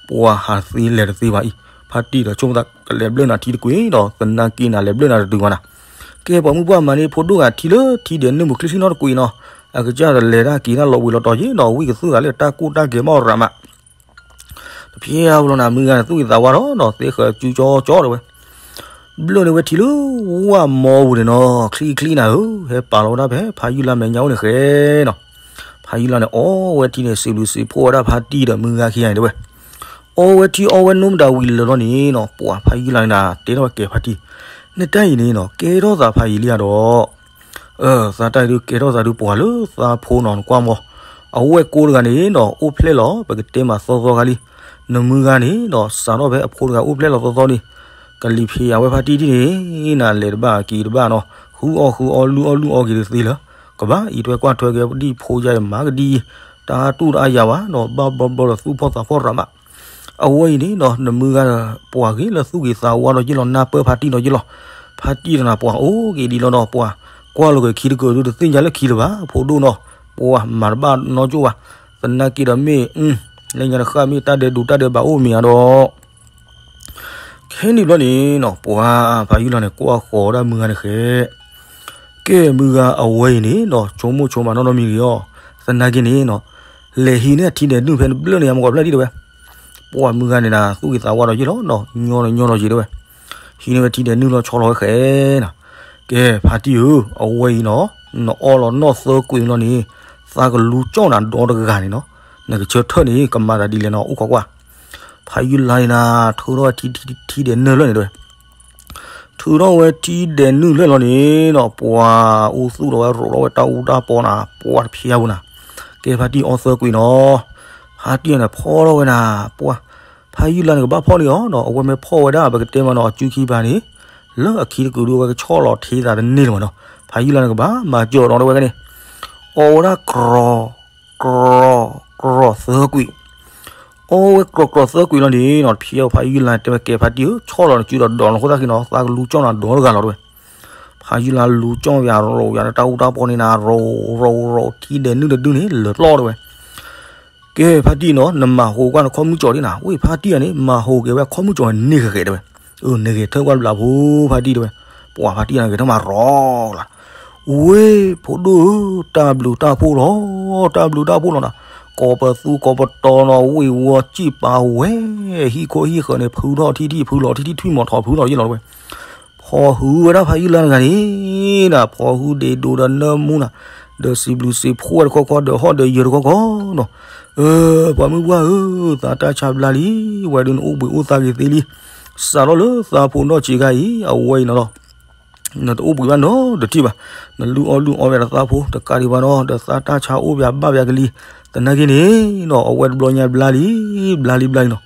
ပှၤဟးသ့လဲၤတသ့ဘၣ်အံၤ, ဖါတံၢ်ဒီးဆိကမိၣ်သး ကလဲၤဘျၢနၤထံတကွံာ်ဒီး သနာ်က့နၤ လဲၤဘျၢနၤတတုၤဘၣ်နၤ. ကဲ ပှၤမုၢ်ပှၢ်မၤန့ၢ်ဖိဒိၣ်ဂၤထံလၢထံဒဲးနုာ်မုာ်ချ့ချ့နီတကွံာ်နီၤ, အကစၢ်ဒီးလဲၤတၢ်က့ၤတၢ်လီၤဘှံးလီၤတီၤက့ၤဒီး ဝံၣ်ကသူၣ်သးလၢတၢ်ကိၢ်တၢ်ကဲၤမီၢ်ရၤမး တဖျဲးအီၤလီၤနၤ မုၢ်ဂၤန့ၣ်သူၣ်ဂ့ၤသးဝါဒီးနီၤ သ့ဃၢၤကၠူကၠီကၠီတဲဝဲ. ဘျၢၣ်န့ၢ်ဝဲထံလၢဝၣ်မီပူၤန့ၣ်နီၤ ချံချံနၤဧၢ, ဟဲပာ်လီၤဝဲဒၣ်ဖဲဖါယုၢ်လါမဲာ်ညါအိၣ်န့ၣ်ဃဲနီၤ. ဖါယုၢ်လါန့ၣ် အီဝဲထံန့ၣ် စံးဘျုးစံးဖှိၣ်ဝဲဒၣ်ဖါတံၢ်ဒီးမုၢ်ဂၤခံဂၤန့ၣ်တဲဝဲ. အီဝဲထံအီဝဲနိမတၤဝံၤလၢာ်လီၤန့ၣ်နီၤ ပှၤဖါယုၢ်လါန့ၣ်နၤ တဲထီၣ်ဝဲကဲဖါတံၢ်, နတၢ်အံၤန့ၣ်နီၤ ကဲထီၣ်သးဖးယံာ်လံဧါဒီး အၢ သးတၢ်အံၤဒုးကဲထီၣ်သးဒုးပှၤလၢသးဖိနီၤ နကွၢ်မီၤ, အဝဲၢ်ကိတဂၤန့ၣ်နီၤ အိၣ်ဖျဲၣ်လီၤ ပကတဲမးသီသီခါလံ, နမုၢ်ဂၤန့ၣ်နီၤ စးထီၣ်ဖဲအဖိတဂၤအိၣ်ဖျဲၣ်လီၤသီသီန့ၣ်, ကလံၤဖံးယၤဝဲဖါတံၢ်တံၢ်န့ၣ် နလဲၤတဘၣ်က့ၤတဘၣ်နီၤ, ဃုအီၣ်ဃုအီလုၢ်အီၣ်လုၢ်အီက့ၤတသ့လၢၤ, ကဘၣ်အံးထွဲကွၢ်ထွဲက့ၤဒံဖိယါအံၤမၤကဒံအံၤ, တၢ်တူၢ်တၢ်ယၤဘၣ်နီၤ ဘၣ်ဘျီဘျီဒီးသူၣ်ဖီၣ်သးဖီၣ်ရၤမး အဝဲအံၤန့ၣ်နီၤ နမုၢ်ဂၤဒီး ပှၤဂ့ၤလၢသူၣ်ဂ့ၤသးဝါဒီးယ့ၢ်လီၤ နၢ်ပၢၢ်ဖါတံၢ်ဒီးယ့ၢ်လီၤ, ဖါတံၢ်တနၤပှၤအိၣ်က့ၤဒ်လီၤဒီး ပှၤကွၢ်လီၤက့ၤခံတကုာ်ဒုးတသ့ၣ်ညါလၢခံလၢၤဘၣ် ဖိဒိၣ်နီၤ, ပှၤမၤတဘၣ်နီကၠိၣ်ဘၣ်, သနာ်က့ဒီးမ့ၢ် လၢညါတဃၣ်မ့ၢ်တၢ်ဒဲးဒိးတၢ်ဒဲးဘးအိၣ်မ့ၢ်ဧါဒီး ခဲန့ၣ်ဘျီန့ၣ်နီၤ ပှၤဖါယုၢ်လါန့ၣ် ကွၢ်ဃီၤဒၣ်မုၢ်ဂၤန့ၣ်ဃဲ, ကဲမုၢ်ဂၤအဝဲအံၤန့ၣ်နီၤ ဆိကမိၣ်ဆိကမးနီတမံၤဂ့ၤအီၤ, သနာ်က့န့ၣ်နီၤ လဲၤဟံးန့ၢ်အထံဒဲးနုာ်ဖဲဘျၢၣ်န့ၣ် ယမ့ၢ်ကီၢ်ဖျၢၣ်ဒံးတဲဝဲ, ပှၤမုၢ်ဂၤန့ၣ်နၤ သူၣ်ဂ့ၤသးဝါဒီးယ့ၢ်လီၤနီၤ ညီဒီးညီဒီးယ့ၢ်တဲဝဲ, ဟံးန့ၢ်ဝဲထံဒဲးနုာ်လီၤဆီလီၤဝဲဃဲနီၤ, ကဲ ဖါတံၢ်ဧၢ အဝဲအံၤနီၤ နအီလီၤနီၣ်သၢကွံာ်လီၤန့ၣ် သးကလူကၠီၣ်နၤဒီတဂၤန့ၣ်နီၤ, နကဆၢထၢၣ်န့ၣ် ကမၤသးဒ်လဲၣ်နီၤ အိၣ်ခိးကွၢ် ဖါယုၢ်လါန့ၣ်နၤ ထုးထီၣ်ဝဲထံ ထံ ထံဒဲးနုာ်လၢာ်န့ၣ်တဲဝဲ, ထုးထီၣ်ဝဲထံဒဲးနုာ်လၢာ်လီၤန့ၣ်နီၤ ပှၤအိၣ်သူၣ်လီၤဝဲရိးထီၣ်ဝဲတၢ်အူတၢ်ပီနၤ ပှၤတဖျါပူၤနၤ, ကဲဖါတံၢ်အီသၢကွံာ်နီၤ, ဖါတံၢ်န့ၣ်ဖီၣ်ထီၣ်ဝဲနၤ, ပှၤ ဖါယုၢ်လါန့ၣ်ကဘၣ်ဖီၣ်န့ၢ်အီၤနီၤ အဝဲမ့ၢ်ဖီၣ်ဝဲဒၣ် ပကတဲမးနီၤ အစုခံပၤန့ၣ် လၢအခံတကုာ်ဒုးအဝဲကဆီၣ်လီၤထံသးတန့ၢ်လၢၤဘၣ်နီၤ, ဖါယုၢ်လါန့ၣ်ကဘၣ်မၤစၢၤဒီးတဲဝဲန့ၣ် အီဝဲဒၣ်ကြီၤ ကြီၤ ကြီၤသၢကွံာ်, အီဝဲကြီၤကြီၤသၢကွံာ်လီၤန့ၣ်နီၤ တဖျါဖါယုၢ်လါတဲဝဲ ကဲဖါတံၢ်ဧၢ ဆီၣ်လီၤနစုဒီးဒီးနဃိသၣ်ဃံနီၤ သးကလူကၠီၣ်နၤဒီတဂၤလီၤတဲဝဲ, ဖါယုၢ်လါလူကၠီၣ်ယၤရိးယၤဒီးတၢ်အူတၢ်ပီန့ၣ်နၤ ရိးရိးရိးထံဒဲးနုာ်တဒုန့ၣ် လၢာ်ပျီၢ်တဲဝဲ ကဲဖါတံၢ်နီၤ နမၤဟူးကွၢ်နခီၣ်မုၢ်ကၠီၤဒ်နၤ ဝဲဖါတံၢ်ဧါန့ၣ် မၤဟူးက့ၤဝဲခီၣ်မုၢ်ကၠီၤန့ၣ်ဂ့ၤဂ့ၤတဲဝဲ, အၢ နဂ့ၤထၢၣ်ကွၢ်တဘျီဖိ ဖါတံၢ်တဲဝဲ, ပှၤဖါတံၢ်န့ၣ်ဂဲၤထၢၣ်မးရီၤလီၤ, ဝဲဖိဒိၣ်ဧၢ တၢ်ဘျုးတၢ်ဖှိၣ်လီၤ တၢ်ဘျုးတၢ်ဖှိၣ်လီၤနၤ, ကိးပသူကိးပတီၤနီၤ ဝ့ၢ်ဝီစံၣ်ပာ်ဝဲ ဟံၣ်ခိၣ်ဟံၣ်ဃၢၤန့ၣ် ဖုထီၣ်ထံထံၣ်ဖုလီၤထံထံၣ်ထွံၣ်မီၤထီၣ်ဖုလီၤယ့ၢ်လီၤတဲဝဲ ဖီၣ်ဟုဝဲဒၣ်ဖါယုၢ်လါတဂၤန့ၣ် ဖီၣ်ဟုဒ့ဒိးဒီးနၢမူနၤ, ဒီးစံးဘျုးစံးဖှိၣ်ဝဲတခီခီ ဒီးဟီၣ်ဒီးယၢၤတခီခီနီၤ, အၢ ပှၤမုၢ်ပှၢ်ဧၢ သးတၢ်ဆါဘျါလံ, ဝဲဒုးနအိၣ်ဘှံးအိၣ်သါဂ့ၤသ့လံ, စးထီၣ်လၢသးဖိနီၢ်ဆံးခါအံၤ အဝဲအံၤနီၤလီၤ, နတအိၣ်ဘှံးဘၣ်နီတထံၣ်ဘၣ်, နလုၢ်အီၣ်လုၢ်အီဝဲဒီးသးဖိ တကးဒံးဘၣ်နီၤ ဒီးသးတၢ်ဆါအိၣ်ပၠးဘၣ်ပၠးကလံၤ, သနာ်က့န့ၣ်နီၤ အဝဲတဘျီညါဘျါလံ, ဘျါလံဘျါလံနီၤ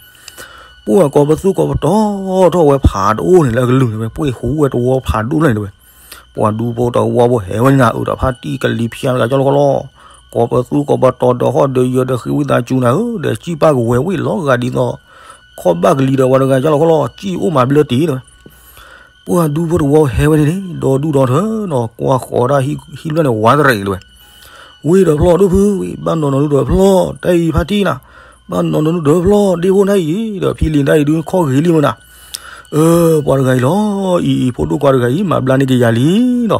ပှၤကိးပသူကိးပတီၤထီၣ်ဝဲဖးဒိၣ်န့ၣ်လၢအကလုၢ်န့ၣ်ဝဲ ပှ့ၢ်ဟူးဝဲတဝီဖးဒိၣ်လၢန့ၣ်တဲဝဲ, ပှၤဒူဖိတဝီဖိဟဲဝဲန့ၣ်နၤ အၢ ဒီးဖါတံၢ်ကလံၤဖၠါတဂၤကၠီလီၤခီလီၤ, ကိးပသူကိးပတီၤဒီးဟီၣ်ဒီးယၢၤဒီးဃ့ဝံသးစူၤနၤဧၢ, ဒီးစံၣ်ပၢ်ကဝဲၤဝ့ၢ်လီၤဂာ်ဒ်သိး ခီၣ်ဘၣ်ကလံၤဒီးဝဲတဂၤကၠီလီၤခီလီၤ စံၣ်အိၣ်မးဘျၢတ့ၢ်တဲဝဲ ပှၤဒူဖိတဝီဟဲဝဲန့ၣ်န့ၣ် ဒီဒူၣ်ဒီထၢနီၤ ကွၢ်ဃီၤဒၣ်ဟံၣ်ဖျၢၣ်န့ၣ် ဝါတရံးတဲဝဲ, ဝ့ၢ်ဒီးဖျီၣ်ဒိၣ်ဖုဝံၤ ဘၣ်နီၢ်နီၢ်နုၢ်ဒီးဖျီၣ် တၢ်အံၤဖါတံၢ်နၤ, ဘၣ်နီၢ်နီၢ်နုၢ်ဒီးဖျီၣ် ဒ့ဖိနၢ်အံၤ ဒီးဖံလံၤနၢ်အံၤဒုးခီၣ်ဂ့ၤလံမနၤ, အၢ ပှၤတဂၤအံၤလီၤ အံၤအံၤဖိဒိၣ်ခွါတဂၤအံၤ မၤဘျါန့ၢ်ကယၤလံနီၤ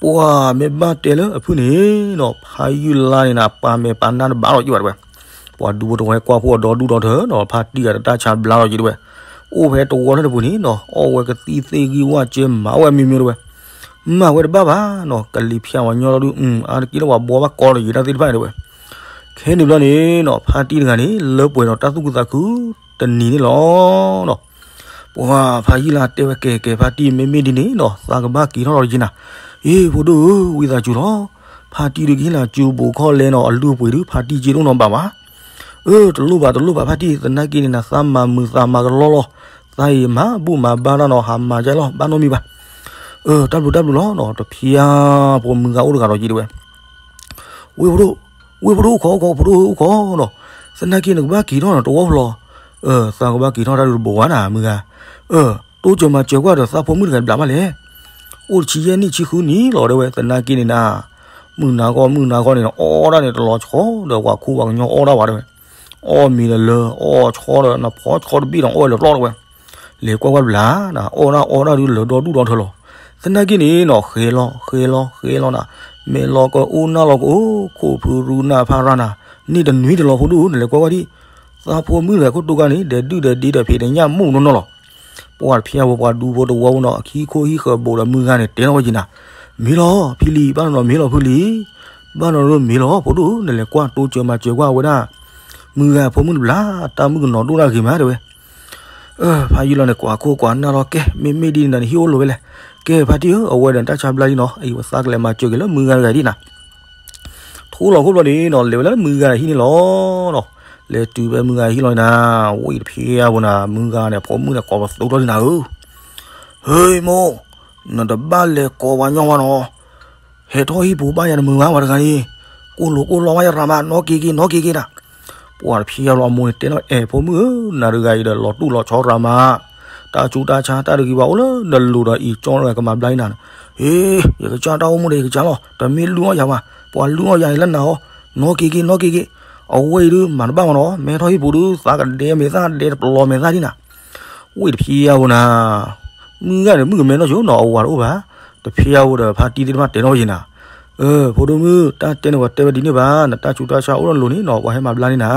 ပှၤမ့ၢ်ဘၣ်တဲလၢအဖုၣ်န့ၣ်နီၤ ဖးယုၢ်လါန့ၣ်နၤ ပာ်မဲာ်ပာ်နါတဘၣ်လီၤက့ၤဘၣ်တဲဝဲ, ပှၤဒူဖိတဝီဟဲကွၢ်ဖိအဒီဒူၣ်ဒီထၢနီၤ ဖါတံၢ်ဂၤတတၢ်ဆါဘျါလီၤက့ၤတဲဝဲ, အိၣ်ဖဲတဝီလၢတပူၤန့ၣ်နီၤ အီၣ်ဝဲကသံၣ်သ့ၣ်ဂံၢ်ဝၣ်ကဲမၤဝဲမံၤမံၤတဲဝဲ, မၤဝဲတဘၣ်ဘၣ်နီၤ, ကလံၤဖၠးဝဲညီလီၤဒုး, အါတက့ၢ်လၢပှၤဘှီဘၣ်ကီလၢယံၤတၢ်သ့ၣ်တဖၣ်တဲဝဲ. ခဲန့ၣ်ဘျီန့ၣ်နီၤ ဖါတံၢ်တဂၤန့ၣ် လၢပှဲၤဒီးတၢ်သူၣ်ခုသးခုတနံၤန့ၣ်လီၤနီၤ. ပှၤဖါယုၢ်လါတဲဝဲ ကဲကဲ ဖါတံၢ် မ့မ့ၢ်ဒ်န့ၣ်နီၤ သးကဘၣ်က့ၤထီၣ်လီၤတက့ၢ်နၤ. အ့ ဖိဒိၣ်ဧၢ, ဝံသးစူၤလီၤ. ဖါတံၢ်ဒုးကဟ့ၣ်နၤစူၤဘိးခီၣ်လဲနီၤ အလုၢ်အပှ့ၤဒုး ဖါတံၢ်က့တအိၣ်နီတဘျီဘၣ်. အၢ တလိၣ်ဘၣ် တလိၣ်ဘၣ် ဖါတံၢ်, သနာ်က့န့ၣ်နၤ သးမၤမုာ်သးမၤကလီလီၤ. သးအံၤမၤဘူၣ်မၤဘါတၢ်နီၤ ဟးမၤကလီၤ ဘၣ်နီတမံၤဘၣ်. အၢ တၢ်ဘျုးတၢ်ဘျုးလီၤနီၤ, တဖျါဖိမုၢ်ဂၤအိၣ်တဂၤဒီးက့တဲဝဲ ဝ့ၢ်ဖိဒိၣ်, ဝ့ၢ်ဖိဒိၣ်အိၣ်ခိး အိၣ်ခိး ဖိဒိၣ်အိၣ်ခိးနီၤ, သနာ်က့နကဘၣ်က့ၤထီၣ်နီၤ တဝီဖျီ, အၢ သးကဘၣ်က့ၤထီၣ်တၢ်ဒုးတဘိဝါနၤ မုၢ်ဂၤ, အၢ တိစၢၤမၤစၢၤကွၢ်ဒီးသးဖိမုၣ်တဂၤတဘျီဘၣ်လဲၣ်, အိၣ်တဆံယဲၢ်နံၣ်ဆံဃုနံၣ်လီၤတဲဝဲ, သနာ်က့န့ၣ်နၤ မုၢ်နၤခီ မုၢ်နၤခီန့ၣ် အီၣ်ဒၣ်န့ၣ် တလီၤဆီဒီးပှၤခူပှၤကညီအီၣ်ဒၣ်ဝဲတဲဝဲ, အီၣ်မ့ၤဒီးလၢ အီၣ်ဆီဒီးနဖီဆီတဘ့ၣ်ဒီးအီၣ်လၢပျီၢ်တဲဝဲ လဲၤကွၢ်ကွၢ်တဘျီနၤ အီၣ်ဒၣ်အီၣ်ဒၣ်ဒုးလၢဒီဒူၣ်ဒီထၢလီၤ. သနာ်က့န့ၣ်နီၤ ဃဲလီၤ ဃဲလီၤ ဃဲလီၤနၤ, မဲာ်လီၤကအိၣ် နၢ်လီၤကအိၣ် ခိၣ်ဖုရူနၢ်ဖးရၢ်နၤ, န့ၢ်တနွံတလီၤ ဖိဒိၣ်ဧၢ နလဲၤကွၢ်ကွၢ်ဒံး, သးဖိမုၣ်တဂၤခိၣ်တိၢ်ကါန့ၣ် ဒဲးဒုၣ်ဒဲးဒ့ဒီးဖံးတညၣ်မူၣ်နီၢ်နီၢ်လီၤ. ပှၤတဖျါဝဲပှၤဒူဖိတဝီဖိနီၤ အခံခိၣ်ဟံၣ်ဃၢၤဘိးဒီးမုၢ်ဂၤန့ၣ် တဲထီၣ်ဝဲက့ၤနၤ, မ့ၢ်လီၤ ဖံလံၤ ဘၣ်နီၤနီၤ မ့ၢ်လီၤဖုလံၤ, ဘၣ်နီၤနီၤမ့ၢ်လီၤ ဖိဒိၣ်ဧၢ နလဲၤကွၢ်တိစၢၤမၤစၢၤကွၢ်ဝဲဒၣ် မုၢ်ဂၤဖိမုၣ်တဘျီ တၢ်မုၣ်ကနီၤဒိၣ်တၢ်ဂ့ၤမးတဲဝဲ. အၢ ဖါယုၢ်လါန့ၣ် ကွၢ်ခိၣ်ကွၢ်နၢ်လီၤ ကဲ မ့မ့ၢ်ဒ်န့ၣ်နၤန့ၣ် ဟံၣ်အိၣ်လိၤဝဲလဲၣ်, ကဲ ဖါတံၢ်ဧၢ အဝဲဒီးတၢ်ဆါဘျါလံနီၤ အံၤပသးကလဲၤမၤစၢၤက့ၤလၢမုၢ်ဂၤတဂၤဒ်နၤ ထိလီၤခိၣ်ဘျီန့ၣ်နီၤ လဲၤဝဲလၢမုၢ်ဂၤဟံၣ်န့ၣ်လီၤနီၤ, လဲၤတုၤဖဲမုၢ်ဂၤဟံၣ်လီၤန့ၣ်နၤ, ဝံၣ်တဖျါဝဲနၤ မုၢ်ဂၤန့ၣ် ဖိမုၣ်န့ၣ် ကိးပသူထီၣ်လံနၤဧၢ, ဟ့မိၢ်, နတဘၣ်လဲၤကိးဝဲညီဝဲနီၤ, ဟဲထီၣ်ဟံၣ်ပူၤဘၣ်ယၤတမုာ်ဘၣ် ပှၤတဂၤန့ၣ်, ကိၢ်လိာ်ကိၢ်လီဝဲယရၤမး နီၢ်က့ၤက့ၤ နီၢ်က့ၤက့ၤနၤ. ပှၤတဖျါလီၤအမိၢ်န့ၣ် တဲနီၤ အဲၣ်ဖိမုၣ်ဧၢ, နၤတဂၤအံၤဒီးလီၤတူၢ်လီၤဆီရၤမး, တၢ်ဆူးတၢ်ဆါတၢ်တဂ့ၤဘၣ်အိၣ်လၢနလိၤဒီးအံၤကၠီတဂၤကမၤဘျါလံနၤ, ဟ့, ယကစၢ်တၢ်အိၣ်မူဒီးယကစၢ်လီၤ, တမ့ၢ်လုၢ်အီၣ်ယၤဘၣ်, ပှၤလုၢ်အီၣ်ယၤန့ၣ်လၢနၤအီၤ, နီၢ်က့ၤက့ၤ နီၢ်က့ၤက့ၤ, အဝဲအံၤဒုးမၤတဘၣ်မးနီၤ, မ့ၢ်ဟဲထီၣ်ဟံၣ်ပူၤဒုး သးကဒဲမဲာ်သၣ်ဒဲတပျီၤမဲာ်သၣ်ဒ်နၤ ဝံၣ်တဖျါဝဲနၤ, မုၢ်ဂၤန့ၣ် မုၣ်ကမဲနီၢ်ဆိနီၤ အဝၤတအိၣ်ဘၣ်, တဖျါဝဲဒီးဖါတံၢ်သ့ၣ်တဖၣ်တဲနီၣ်ဝဲယံၤနၤ, အၢ ဖိဒိၣ်မုၣ် တၢ်တဲန့ၣ်ပှၤတဲဝဲဒ်န့ၣ်ဘၣ်, နတၢ်ဆူးတၢ်ဆါအိၣ်လၢလိၤန့ၣ်နီၤ ပှၤဟဲမၤဘျါန့ၢ်နၤ,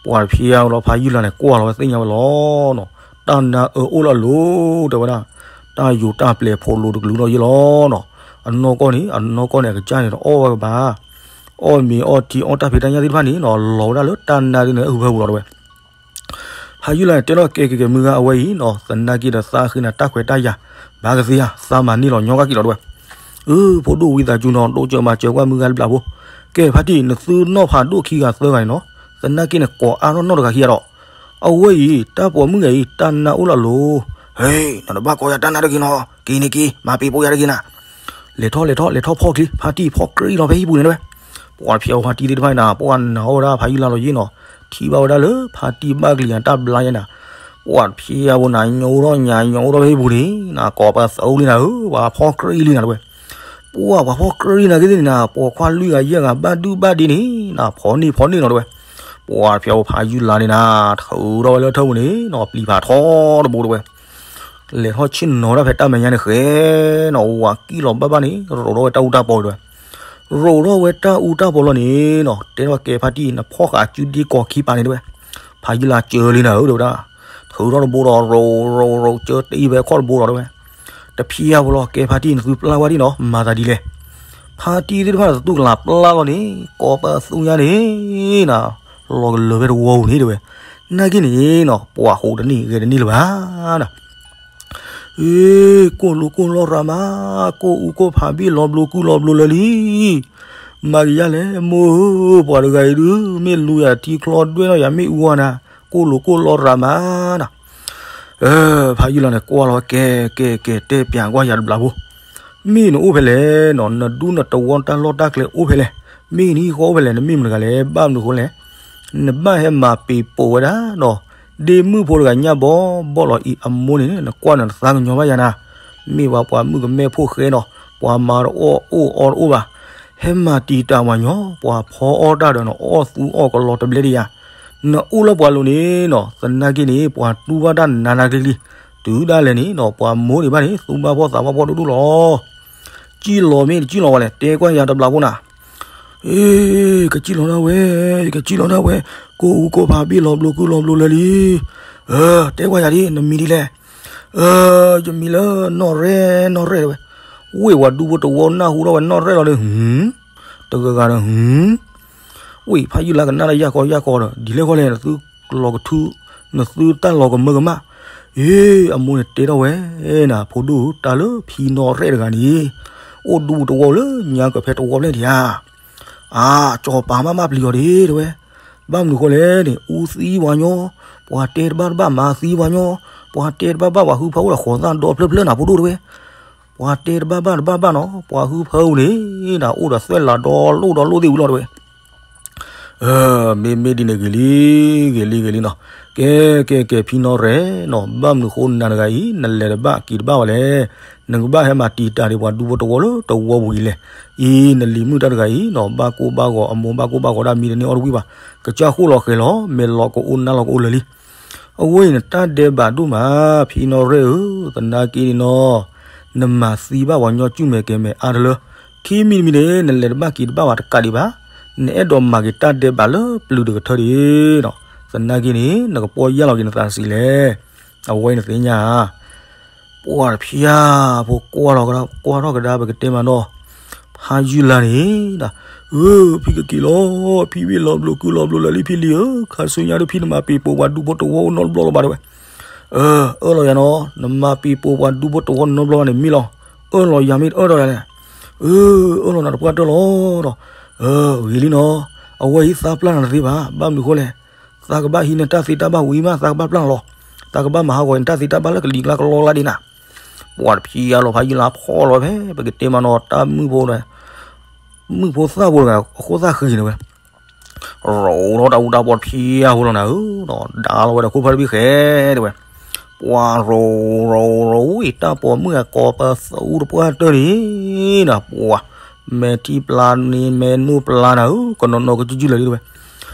ပှၤတဖျါဝဲလီၤ ဖါယုၢ်လါန့ၣ် ကွၢ်လီၤဝဲသ့ၣ်ညါဝဲလီၤနီၤ, တၢ်နါအၢအိၣ်လၢအလိၤ တဲဝဲဒၣ်, တၢ်ယိၤတၢ်ပျဲၤဖိးလိၤတကလုာ်နီၣ်ယ့ၢ်လီၤနီၤ, အနီၢ်ကီၢ်န့ၣ် အနီၢ်ကီၢ်န့ၣ် အကစၢ်န့ၣ် တအီၣ်ဝဲဘၣ် အီၣ်မ့ၤအီၣ်ထံအီၣ်တၢ်ဖံးတၢ်ညၣ်သ့ၣ်တဖၣ်န့ၣ်နီၤ လီၤဝဲဒၣ်လၢတၢ်နါဒ်န့ၣ် အဟူးဖဲပူၤလီၤတဲဝဲ, ဖါယုၢ်လါန့ၣ်တဲလီၤကဲကဲကဲ မုၢ်ဂၤအဝဲအံၤနီၤ သနာ်က့ဒီးသးဃ့နၤတၢ်ခွဲးတၢ်ယာ် ဘၣ်ကသ့ဧါ သးမၤန့ၢ်လီၤညီကၣ်က့ၤလီၤတဲဝဲ, အၢ ဖိဒိၣ်ဝံသးစူၤနီၤ တိစၢၤမၤစၢၤကွၢ်မုၢ်ဂၤတဘျီဖိ, ကဲဖါတံၢ် နသုနီၢ်ဖးဒိၣ်ခံဂၤသၢဂၤန့ၣ်နီၤ သနာ်က့န့ၣ် ကိးအါထီၣ်နီၢ်တဂၤခံဂၤဒီး အဝဲအံၤ တၢ်ပိာ်မုၣ်ဂၤအံၤ တၢ်နါအိၣ်လၢအလိၤ, ဟ့ နတဘၣ်ကိးယၤတၢ်နါတဂ့ၤနီၤ က့ၤန့ၣ်က့ၤ မၤပ့ၤပိာ်ယၤတဂ့ၤနၤ လဲၤထီၣ်လဲၤထီၣ်လဲၤထီၣ်ဖီၣ်ချံ ဖါတံၢ်ဖီၣ်ကြံလီၤဖဲဟံၣ်ပူၤန့ၣ်တဲဝဲ, ပှၤတဖျါဝဲဖါတံၢ်သ့ၣ်တဖၣ်န့ၣ် ပှၤနာ်အီၣ်ဝဲဒၣ်ဖါယုၢ်လါလီၤယ့ၢ်နီၤ, ထံၣ်ဘၣ်ဝဲဒၣ်လၢဖါတံၢ်ဘၣ်ကလံၤတၢ်ဘျါယဲနၤ, ပှၤတဖျါဝဲနၤ ညိးထီၣ်ညါညိးထီၣ်ဖဲဟံၣ်ပူၤန့ၣ် နၤကိးပသူလံနၤဧၢ ပှၤဖီၣ်ကြံလံနၤတဲဝဲ, ပှၤပှၤဖီၣ်ကြံနၤက့ၤသ့ၣ်န့ၣ်နၤ ပိာ်ခွါလွံၢ်ဂၤယဲၢ်ဂၤဘၣ်ဒုၣ်ဘၣ်ဒ့န့ၣ် နၤဖီၣ်န့ၢ်ဖီၣ်န့ၢ်နီၤတဲဝဲ, ပှၤတဖျါဝဲဖါယုၢ်လါန့ၣ်နၤ ထုးထီၣ်ဝဲလၢထၢၣ်ပူၤန့ၣ်နီၤ ပျံၤဖးထီတဘိတဲဝဲ လဲၤထီၣ်ဆ့ၣ်နီၤတၢ်ဖဲတၢ်မဲာ်ညါန့ၣ်ဃဲနီၤ ဝၤကံၣ်လီၤဘၣ်ဘၣ်န့ၣ် ရိးထီၣ်ဝဲတၢ်အူတၢ်ပီၤတဲဝဲ, ရိးထီၣ်ဝဲတၢ်အူတၢ်ပီၤလီၤန့ၣ်နီၤ တဲထီၣ်ကဲဖါတံၢ် နဖီၣ်ဃာ်စုဒ့ကီၤခံပၤန့ၣ်တဲဝဲ, ဖါယုၢ်လါစၢလံနၤဧၢတဲဝဲဒၣ်, ထုးထီၣ်တဘိဒီး ရိးရိးရိးစၢတအံၤဖဲခီၣ်တဘိဒီးတဲဝဲ, တဖျါဝဲလီၤ ကဲဖါတံၢ် နသုပျၢ်ဝဲဒ်နီၤ မၤသးဒ်လဲၣ် ဖါတံၢ်သ့ၣ်တဖၣ် သတူၢ်ကလာ်ပျၢ်လီၤန့ၣ် ကိးပသူညါန့ၣ်နၤ လီၤကလၢၤဖဲတဝီပူၤန့ၣ်တဲဝဲ, နာ်က့န့ၣ်နီၤ ပှၤဟူးတန့ၢ်ဂဲၤတန့ၢ်လၢၤဘၣ်နၤ, အ့ ကိၢ်လိာ်ကိၢ်လီရၤမး, ကိၢ်အူကိၢ်ဖးဘ့ၣ်လီၤဘျိကုၢ်လီၤဘျိလၢာ်လံ, မၤကယၤလဲၣ်မိၢ်ဧၢ, ပှၤတဂၤအံၤဒုး မ့ၢ်လူၤယၤထံချီဒွဲၣ်ထီၣ်ယၤမ့ၣ်အူဝါနၤ, ကိၢ်လိာ်ကိၢ်လီရၤမးနၤ ဖါယုၢ်လါန့ၣ် ကွၢ်လီၤ ကဲ ကဲ ကဲ တဲပျးကွၢ်ယၤတဘျီဖိ, မ့ၢ်နအိၣ်ဖဲလဲၣ်နီၤ, နဒူနတဝီတၢ်လီၢ်တၢ်ကျဲအိၣ်ဖဲလဲၣ်, မ့ၢ်နဟံၣ်ဃီအိၣ်ဖဲလဲၣ်, နမ့ၢ်မတၤတဂၤလဲၣ်, ဘၣ်မနုၤဃိလဲၣ်, နဘၣ်ဟဲမၤပ့ၤပိာ်ဝဲဒၣ်နီၤ, ဒ့မုၣ်ဖိတဂၤညၣ်ဘီဘီလီၤအံၤအမိၢ်န့ၣ် နကွၢ်နၤနသးကညီၤဘၣ်ယၤနၤ, မ့ၢ်ဝဲပှၤမုၣ်ကမဲဖိဃဲနီၤ, ပှၤမၤတအိၣ်အိၣ်အီတအိၣ်ဘၣ်, ဟဲမၤတံာ်တာ်ဝၤညီ, ပှၤဖီအီၣ်တၢ်ဒီးနအီၣ်သူအီၣ်ကလီၤတဘျဲဒံးယၤ နအိၣ်လၢပှၤလိၤန့ၣ်နီၤ, သနာ်က့န့ၣ် ပှၤတူၢ်ဘၣ်တၢ်နးနးကျံၤကျံၤ, တုၤဒၣ်လဲာ်န့ၣ်နီၤ ပှၤမိၢ်န့ၣ်ဘၣ်န့ၣ် သူၣ်ဘၣ်ဖှီၣ်သးဘၣ်ဖှီၣ်ဒိၣ်ဒိၣ်လီၤ. ကံၣ်လီၤမ့ၢ်တကံၣ်လီၤဝဲလဲၣ်, တဲကွၢ်ယၤတဘျီဖိနၤ. အ့ ကစံၣ်လီၤဒၣ်ဝဲ, ယကစံၣ်လီၤဒၣ်ဝဲ, ကိၢ်အူကိၢ်ဖးဘ့ၣ်လီၤဘျိကုၢ်လီၤဘျိလၢာ်လံ. အၢ တဲကွၢ်ယၤဒ် နမံၤဒ်လဲၣ်. အၢ ယမံၤလၢနီၢ်ရဲၣ်နီၢ်ရဲၣ်တဲဝဲ. ဝ့ၢ်ပှၤဒူဖိတဝီနၢ်ဟူထီၣ်ဝဲနီၢ်ရဲၣ်လီၤဒီး ဟူ, တဂၤဂၤဒီး ဟူ, ဝ့ၢ်ဖးယုၢ်လါကနၣ်ဒီးယၢ်ကီယၢ်ကီဒီး ဒ်လဲၣ်ဃီလဲၣ် နသုလီၤကထူ, နသုတၢ်လီၤကမၢကမၣ်, အ့ အမိၢ်န့ၣ်တဲထီၣ်ဝဲ, နဖိဒိၣ်ဧၢ တၢ်လၢဖံနီၢ်ရဲၣ်တဂၤန့ၣ် အိၣ်ဒူဖိတဝီလၢညါကဖဲတဝီဖျဲၣ်ဒံးဧါ, အါ ကၠီၤပၤမးမၢပျံၤအီၤဒ့ တဲဝဲ, ဘၣ်မနုၤဃိလဲၣ်န့ၣ် အူသံပှၤညီ, ပှၤတဲတဘၣ်တဘၣ်မၤသံပှၤညီ, ပှၤတဲတဘၣ်ဘၣ်ပှၤဟုဖၢအိၣ်ဒီးဃိးသၣ်ဒီဖျၢၣ်ဖျၢၣ်နၤဖိဒိၣ်တဲဝဲ, ပှၤတဲတဘၣ်ဘၣ်တဘၣ်ဘၣ်နီၤ ပှၤဟုဖၢအိၣ်န့ၣ် နအိၣ်ဒီးသွဲၣ်လးဒီလိၣ်ဒီလိၣ်သ့ၣ်ဝံၤလီၤတဲဝဲ မ့မ့ၢ်ဒ်န့ၣ်ဂ့ၤလံ, ဂ့ၤလံ ဂ့ၤလံနီၤ, ကဲ ကဲ ကဲ ဖံနီၢ်ရဲၣ်နီၤ ဘၣ်မနုၤဃိနၤတဂၤအံၤ နလဲၤတဘၣ်က့ၤတဘၣ်ဝဲလဲၣ်, နကဘၣ်ဟဲမၤတံာ်တာ်ဒံးပှၤဒူဖိတဝီလၢတဝီပူၤအံၤလဲၣ်, အံၤနလံၤမုၣ်တၢ်တဂၤအံၤနီၤ ဘၣ်ကိၢ်ဘၣ်ဂီၤ အမိၢ်ဘၣ်ကိၢ်ဘၣ်ဂီၤဒၣ်မံတန့ၢ်အီၣ်တဝံၣ်ဘၣ်, ကစၢ်ဃိၣ်လီၤဃဲၤလီၤ မဲာ်လီၤကအိၣ်နါလီၤကအိၣ်လၢာ်လံ အဝဲအံၤနတၢ်ဒဲးဘးဒိၣ်မး ဖံနီၢ်ရဲၣ်ဧၢ, သနာ်က့န့ၣ်နီၤ, နမၤသံဘၣ်ပှၤညီကုၢ်မဲာ်ကဲၤမဲာ်အါတလၢ, ခံမံၤတမံၤန့ၣ် နလဲၤတဘၣ်က့ၤတဘၣ်ဝဲတကးဒံးဘၣ်, နအဲၣ်ဒိးမၤက့ၤတၢ်ဒဲးဘးလၢပျုၤတကထၢဒံးနီၤ, သနာ်က့န့ၣ် နကပီၢ်ယၢ်လီၤက့ၤနသးစံးလဲၣ်, အဝဲအံၤနသ့ၣ်ညါဧါ ပှၤတဖျါဖိကွၢ်ထီၣ်ကဒါ ကွၢ်ထီၣ်ကဒါ ပကတဲမးနီၤ, ဖးယုၢ်လါန့ၣ်, အၢ ဖံကက့ၤလီၤ, ဖံဝ့ၢ်လီၤဘျိးကုၢ်လီၤဘျိးလၢာ်လံဖံလံၤဧၢ, ခါဆူညါဒုးဖံနမၤပ့ၤပိာ်ပှၤဒူဖိတဝီအိၣ်နီတဘျီလၢၤဘၣ်တဲဝဲ, အၢ အၢၣ်လီၤယၤနီၤ, နမၤပ့ၤပိာ်ပှၤဒူဖိတဝီနီတဘျီဘၣ်န့ၣ်မ့ၢ်လီၤ, အၢၣ်လီၤယၤမ့ၢ်တအၢၣ်လီၤယၤလဲၣ်, အၢ အၢၣ်လီၤနၤတပှၢ်တၢၢ်လီၤဒီး, အၢ ဂ့ၤလံနီၤ, အဝဲအံၤသးပျၢ်နၤတသ့ဘၣ်, ဘၣ်မနုၤဃိလဲၣ် သးကဘၣ်ဟံးန့ၢ်တၢ်သ့တၢ်ဘၣ်ဝံၤမး သးကဘၣ်ပျၢ်နၤလီၤ, သးကဘၣ်မၤဟးဂီၤန့ၢ်တၢ်သ့တၢ်ဘၣ်လၢကလံၤကျါကလီကျါဒ်နၤ, ပှၤတဖျါလီၤ ဖးယုၢ်လါဖီၣ်လီၤဖဲ ပကတဲမးနီၤ တၢ်မုၣ်ဖိဒီး, မုၣ်ဖိသၣ်ဖိတဂၤ အဃိသၣ်ဃံန့ၣ်ဝဲ, ရိးထီၣ်တၢ်အူတၢ်ပီတဖျါဖိလီၤနၤဧၢ, ဒီးဒါလီၤဝဲဒီးခိၣ်ဖၢၣ်တဘ့ၣ်ဃဲတဲဝဲ, ပှၤရိးရိးရိးဝံၤ တၢ်ပိာ်မုၣ်အကိးပသူတပှၢ်တၢၢ်န့ၣ်, ပှၤ, မဲာ်ထံပျါန့ၣ် မဲာ်နိၣ်ပျါနၤဧၢ, ကနီၤနီၤကစုၢ်စုၢ်လၢာ်လံတဲဝဲ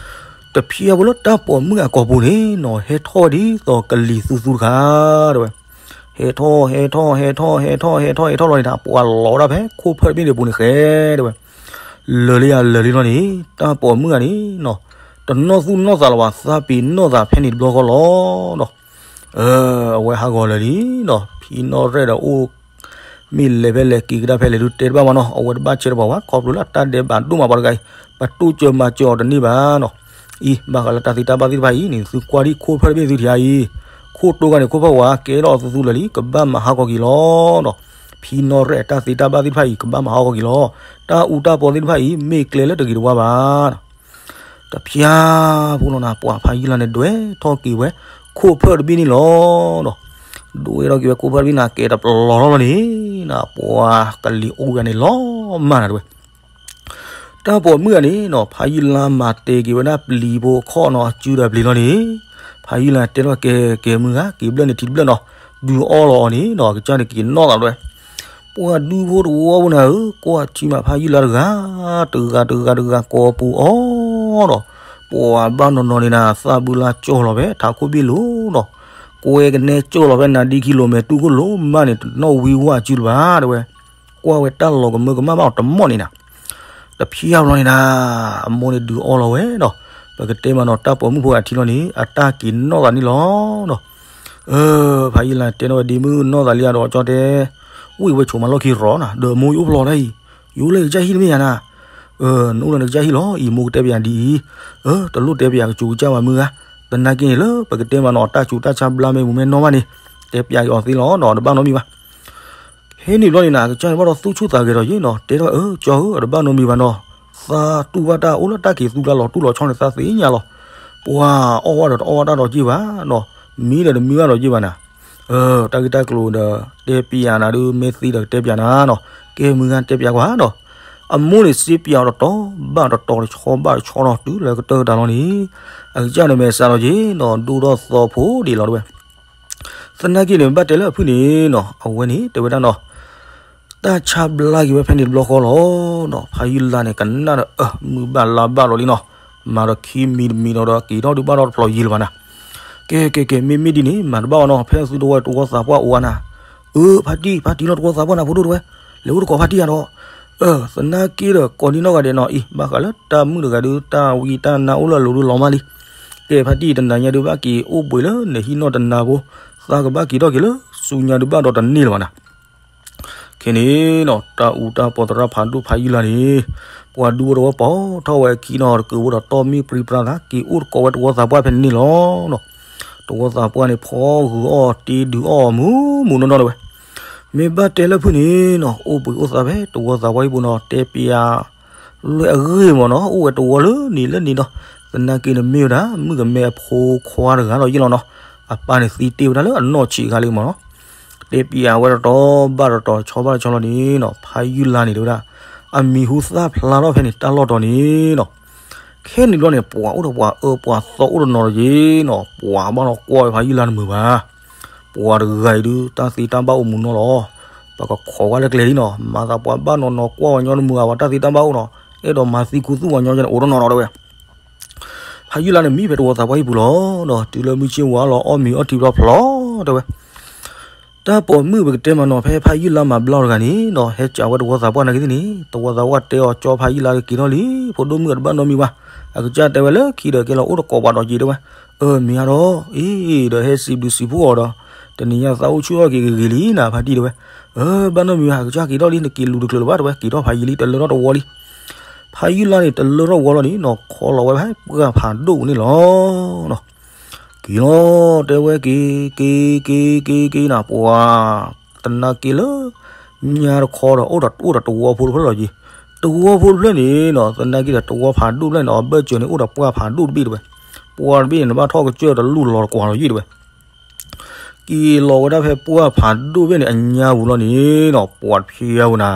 တဖျါဖိလၢတၢ်ပိာ်မုၣ်အကိာ်ပူၤန့ၣ်နီၤ ဟဲထီၣ်ဝဲဒ်သိးကလံၤသူသူတခါတဲဝဲ, ဟဲထီၣ် ဟဲထီၣ် ဟဲထီၣ် ဟဲထီၣ် ဟဲထီၣ် ဟဲထီၣ်လီၤန့ၣ် ပှၤလီၤဝဲဒၣ်ဖဲခိၣ်ဖၢၣ်တဘ့ၣ်န့ၣ်ပူၤန့ၣ်ဃဲတဲဝဲ, လၢာ်လံယၤလၢာ်လံလီၤန့ၣ် တၢ်ပိာ်မုၣ်ဂၤန့ၣ်နီၤ တနီၣ်သူၣ်နီၣ်သးလၢၤဘၣ် သးပ့ၤနီၣ်သးဖဲန့ၣ်တဘျီဃီလီၤဒီး အဝဲဟးဂီၤလၢာ်လံနီၤ ဖံနီၣ်ရဲၣ်ဒီးအိၣ် မ့ၢ်လဲၤဖဲလဲၣ်က့ၤကဒါဖဲလဲၣ်ဒုးတဲတဘၣ်မးနီၤ အဝဲတဘၣ်ဆၢတပှၤဝဲ ခီဖျိလၢအတၢ်ဒဲးဘးဒိၣ်မးပှၤတဂၤအံၤ ပတိၢ်စၢၤမၤစၢၤအီၤတန့ၢ်ဘၣ်နီၤ အံၤ ဘၣ်ဃးလၢတၢ်သ့တၢ်ဘၣ်သ့ၣ်တဖၣ်အံၤန့ၣ် သုကွၢ်ဒံးခိၣ်ဖၢၣ်တဘ့ၣ်သုထံၣ်ဧါအံၤ ခိၣ်တိဂၤန့ၣ် ခိၣ်ဖၢၣ်ဝါကဲထီၣ်အသူသူလၢာ်လံ ကဘၣ်မၤဟးဂီၤက့ၤလီၤဒီး ဖံနီၣ်ရဲၣ်အတၢ်သ့တၢ်ဘၣ်သ့ၣ်တဖၣ်အံၤ ကဘၣ်မၤဟးဂီၤက့ၤလီၤ တၢ်အူတၢ်ပီသ့ၣ်တဖၣ်အံၤ မ့ၢ်ကျဲလၢတဂ့ၤတဝါဘၣ် တဖျါဖိလီၤနၤ ပှၤဖးယံာ်လါန့ၣ် ဒွဲၣ်ထီၣ်က့ၤဝဲ ခိၣ်ဖၢၣ်တဘ့ၣ်န့ၣ်လီၤဒီး ဒွဲၣ်ထီၣ်က့ၤဝဲခိၣ်ဖၢၣ်တဘ့ၣ်န့ၣ် ကဲတပျီၤထီၣ်လီၤန့ၣ် ပှၤကလံၤအိၣ်ဂၤန့ၣ်လီၤမၢ်နၤတဝဲ တၢ်ပိာ်မုၣ်ဂၤန့ၣ်နီၤ ဖးယံာ်လါမၤတဲက့ၤဝဲဒၣ်ပျံၤဖိခီၣ်နီၤ အစုဒီးပျံၤလီၤန့ၣ် ဖးယံာ်လါတဲထီၣ်ကဲ ကဲမုၢ်ဂၤ က့ၤဘျၢၣ်န့ၣ်ထံတဘျၢၣ်နီၤ ဒုးအီၣ်လီၤအီၤန့ၣ်နီၤ ကစၢ်န့ၣ်က့ၤနီၣ်သးတဝဲ ပှၤဒူဖိတဝီဖိနၤဧၢ ကွၢ်ထံမးဖးယံာ်လါတဂၤ တဂၤတဂၤတဂၤကိးပူၤအီၤဒီး ပှၤဘၣ်နီၤနီၤန့ၣ်နၤ သးဘုလါကၠီၢ်လီၤဖဲထးခိၣ်ဘ့ၣ်လိၤဒီး ကွဲကနဲကၠီၢ်လီၤဖဲနၤဒ့ခံလိၤမဲာ်တူၢ်ခိၣ်လိၤမးန့ၣ် တနီၣ်ဝံဝါအစုလၢၤဘၣ်တဝဲ ကွၢ်ဝဲတၢ်လီၤကမၢကမၣ်ဘၣ်အီၤတမီၢ်န့ၣ်နၤ တဖျါဘျီန့ၣ်နၤ အမိၢ်န့ၣ်ဒုးအီၣ်လီၤဝဲဒီး ပကတဲမးနီၤ တၢ်ပိာ်မုၣ်ဖိအထံလီၤန့ၣ် အတၢ်က့ၤနီၣ်သးန့ၣ်လီၤဒီး ဖးယံာ်လါတဲနီၣ်ဝဲဒ်မုၢ်နီၣ်သးလံဒီးကၠီတဲ ဝံၣ်ဝဲဆိးမးလီၢ်ခံရီၤနၤ ဒီးအမိၢ်ယအိၣ်ဖျီတၢ်အံၤ ယအိၣ်လၢနကစၢ်ဟံၣ်တမ့ၢ်ယၤနၤ နအိၣ်လၢနကစၢ်ဟံၣ်လီၤ အံၤမိၢ်ကတဲပယၤဒ်အံၤ တလိၣ်တဲပယၤကစူးကစၢ်ဘၣ်မုၢ်ဂၤ သနာ်က့န့ၣ်လၢပကတဲမးနီၤ တၢ်စူးတၢ်ဆါဘျါမဲာ်မူမဲာ်နီၢ်မးန့ၣ် တဲပယၤက့ၤအီၤသ့လီၤဒီးတဘၣ်နီတမံၤဘၣ် ဖဲန့ၣ်ဘျီန့ၣ်နၤ ကစၢ်န့ၣ်ဘၣ်ဒီးသူၣ်ဆူၣ်သးဂဲၤဒီးယ့ၣ်နီၤ တဲထီၣ်အၢ ကၠီဧၢ အတဘၣ်နီတမံၤဘၣ်နီၤ သးတူၢ်ဘၣ်တၢ်အိၣ်လၢတၢ်က့ၤသူကျါလီၤတူၢ်လီၤဆီန့ၣ် သးသ့ၣ်ညါလီၤ ပှၤအီၣ်ဝဲဒီးတအီၣ်ဝဲတၢ်ဒီးက့ၢ်ဘၣ်နီၤ မံဒီးတမံဝဲဒီးက့ၢ်ဘၣ်နၤ တၢ်ဂ့ၢ်တၢ်ကျိၤဒီး တဲပျးနၤဒုး မ့ၢ်သံဒီးကတဲပျးနၤနီၤ ကဲမုၢ်ဂၤတဲပျးကွၢ်နီၤ အမိၢ်န့ၣ်စ့ပျးအီၤတတီၤ ဘၣ်တတီၤတဆီဘၣ်တဆီနီၤ တုၤလၢကတၢၢ်ကတၢၢ်လီၤန့ၣ် အကစၢ်န့ၣ်မဲာ်စးလီၤက့ၤနီၤ ဒိၣ်ထီၣ်သီဖိဒံးလီၤတဝဲ သနာ်က့န့ၣ် ဘၣ်တဲလၢအဖုၣ်န့ၣ်နီၤ အဝဲန့ၣ် တဲဝဲဒၣ်နီၤ တၢ်ဆါဘျါက့ၤဝဲဖဲန့ၣ်တဘျီဃီလီၤနီၤ ဖးယံာ်လါန့ၣ် ကနၣ်ဒီး အၢ မုၢ်ဘၣ်လါဘၣ်လီၤလံနီၤ မၤဒီးခံမံၤတမံၤဒီး က့ၤထီၣ်ဒုးဘၣ်ထီၣ်တဖျိးယံာ်လၢၤဘၣ်နၤ ကဲ ကဲ ကဲ မ့မ့ၢ်ဒ်န့ၣ် မၤတဘၣ်ဘၣ်နီၤ ဖဲသုတဝီတဝီသးပှၢ်အိၣ်ဝဲနၤ အၢ ဖါတံၢ် ဖါတံၢ်လီၤတဝီသးပှၢ်နၤဖိဒိၣ်တဝဲ လဲၤအိၣ်တကိးဖါတံၢ်ယၤဒီး အၢ သနာ်က့ဒီး ကိးနံၤနီၢ်ဂၤဒဲးနီၤ အံၤ ဘၣ်ဃးလၢတၢ်မုာ်တဂၤဒုး တၢ်ဝံတၢ်နါအိၣ်လၢအလိၤဒုးလီၤမးလံ ကဲဖါတံၢ် တနၤညါဒုးဘၣ်က့ၤအိၣ်ဘှံးလၢနဟံၣ်နီၢ်တနၤဖိ သးကဘၣ်က့ၤထီၣ်က့ၤလၢ ဆူညါဒုးဘၣ်ဒီးတန့ၢ်လၢၤဘၣ်နၤ ခဲန့ၣ်နီၤ တၢ်အူတၢ်ပီးသရၣ်ဖးဒိၣ်ဖးယုၢ်လါန့ၣ် ပှၤဒူဖိတဝီပိာ်ထီၣ်ဝဲအခံနီၤ တကုးဝဲဒီးတီၢ်မံပြံပြါသး က့ၤအိၣ်တကိးဝဲတဝီသးပှၢ်ဖဲန့ၣ်န့ၣ်လီၤနီၤ. တဝီသးပှၢ်န့ၣ် ဖီဂုာ်အီၣ်တ့ဒုးအီၣ်မူးမူးနီၢ်နီၢ်တဝဲ. မ့ၢ်ဘၣ်တဲလၢဖုၣ်န့ၣ်နီၤ အိၣ်ဘှံးအိၣ်သါဖဲတဝီသးပှၢ်ဟံၣ်ပူၤနီၤ တဲပျး လွဲၢ်အဂ့ၢ်မ့ၢ်နီၤ အိၣ်ဝဲတဝီလၢန့ၣ်လၢန့ၣ်ဒီး သနာ်က့န့ၣ်မ့ၢ်ဝဲဒၣ် မုၣ်ကမဲအဖိခွါတဂၤလီၤယ့ၢ်လီၤနီၤ. အပၢ်န့ၣ်သံတ့ၢ်ဝဲဒၣ်လၢအနီၢ်ဆံးအခါလံမ့ၢ်နီၤ. တဲပျးဝဲတတီၤဘၣ်တတီၤ ဆီဘၣ်ဆီလီၤန့ၣ်နီၤ ဖးယုၢ်လါန့ၣ်တဲဝဲဒၣ် အမံၤဟူသၣ်ဖျါထီၣ်ဖဲန့ၣ်တၢ်လီၢ်တီၤန့ၣ်နီၤ. ခဲန့ၣ်ဘျီန့ၣ် ပှၤအိၣ်ဒီးပှၤအၢပှၤသီအိၣ်တနီၤလီၤယ့ၢ်နီၤ ပှၤဘၣ်နီၤကွၢ်ဝဲဖးယုၢ်လါတမုာ်ဘၣ်. ပှၤတဂၤအံၤဒုး တၢ်သ့တၢ်ဘၣ်အိၣ်မူနီၢ်လီၤ. ပကခိးကွၢ်လၢကျဲလံနီၤ မၤသးပှၤဘၣ်နီၤနီၤကွၢ်ဝဲညီတမုာ်ဘၣ် ပှၤတၢ်သ့တၢ်ဘၣ်အိၣ်နီၤ အဲၣ်ဒိးမၤသံခူသူၣ်ပှၤညီန့ၣ် အိၣ်တနီၤနီၤတဲဝဲ. ဖးယုၢ်လါန့ၣ်မံဖဲတဝီသးပှၢ်ဟံၣ်ပူၤလီၤနီၤ တုၤလၢမုၢ်ဆ့ၣ်ဝါလီၤ အီၣ်မ့ၤအီထံဘျီဖျီတဲဝဲ. တၢ်ပိာ်မုၣ်ပကတဲမးနီၤ ဖဲဖးယုၢ်လါမၤဘျါတဂၤန့ၣ်နီၤ ဟဲကးဝဲတဝီသးပှၢ်နာ်က့သ့ၣ်န့ၣ် တဝီသးပှၢ်တဲအီၤ ကၠီဖးယုၢ်လါကက့ၤထီၣ်လံ ဖိဒိၣ်မုၣ်အတဘၣ်နီတမံၤဘၣ်. အကစၢ်တဲဝဲလၢခံဒီးကဲလီၤအိၣ်တကိးပှၤဒီးက့ၤတဲဝဲ. အၢ မ့ၢ်ဧါဒီး အ့ ဒီးဟဲစံးဘျုးစံးဖှိၣ်အီၤဒီး တနံၤညါသးအိၣ်ဆူၣ်ထီၣ်က့ၤဂ့ၤဂ့ၤလံနၤ ဖါတံၢ်တဲဝဲ. အၢ ဘၣ်နီတမံၤဘၣ် အကစၢ်က့ၤထီၣ်လံ နက့ၤလူၤတချုးလၢၤဘၣ်တဲဝဲ က့ၤထီၣ်ဖးယံၤလံ တလၢထီၣ်တဝီလံ. ဖးယုၢ်လါန့ၣ် တလၢထီၣ်ဝီလီၤန့ၣ်နီၤ ခီလီၤဝဲဖဲပှၢ်ဖးဒိၣ်န့ၣ်လီၤ. က့ၤလီၤ တဲဝဲက့ၤ က့ၤ က့ၤ က့ၤ က့ၤနၤ ပှၤ သနာ်က့လၢ ညါတခီဒီး အိၣ်ဒီး အိၣ်ဒီးတဝီဖိတဖျၢၣ်လီၤက့ၤ. တဝီဖိတဖျၢၣ်န့ၣ်နီၤ သနာ်က့ဒီးတဝီဖးဒိၣ်တဖျၢၣ်န့ၣ် အဘၢၣ်စၢၤန့ၣ် အိၣ်ဒီးပှၢ်ဖးဒိၣ်တဘ့ၣ်တဲဝဲ. ပှၢ်တဘ့ၣ်န့ၣ် နဘၣ်ထီၣ်ကစၢၢ်တလူၢ်လီၤတကွၢ်လီၤယ့ၣ်တဲဝဲ. က့ၤလီၤဝဲဒၣ်ဖဲပှၢ်ဖးဒိၣ်ဘ့ၣ်န့ၣ် အညါပူၤလီၤန့ၣ်နီၤ ပှၤတဖျဲးဝဲနၤ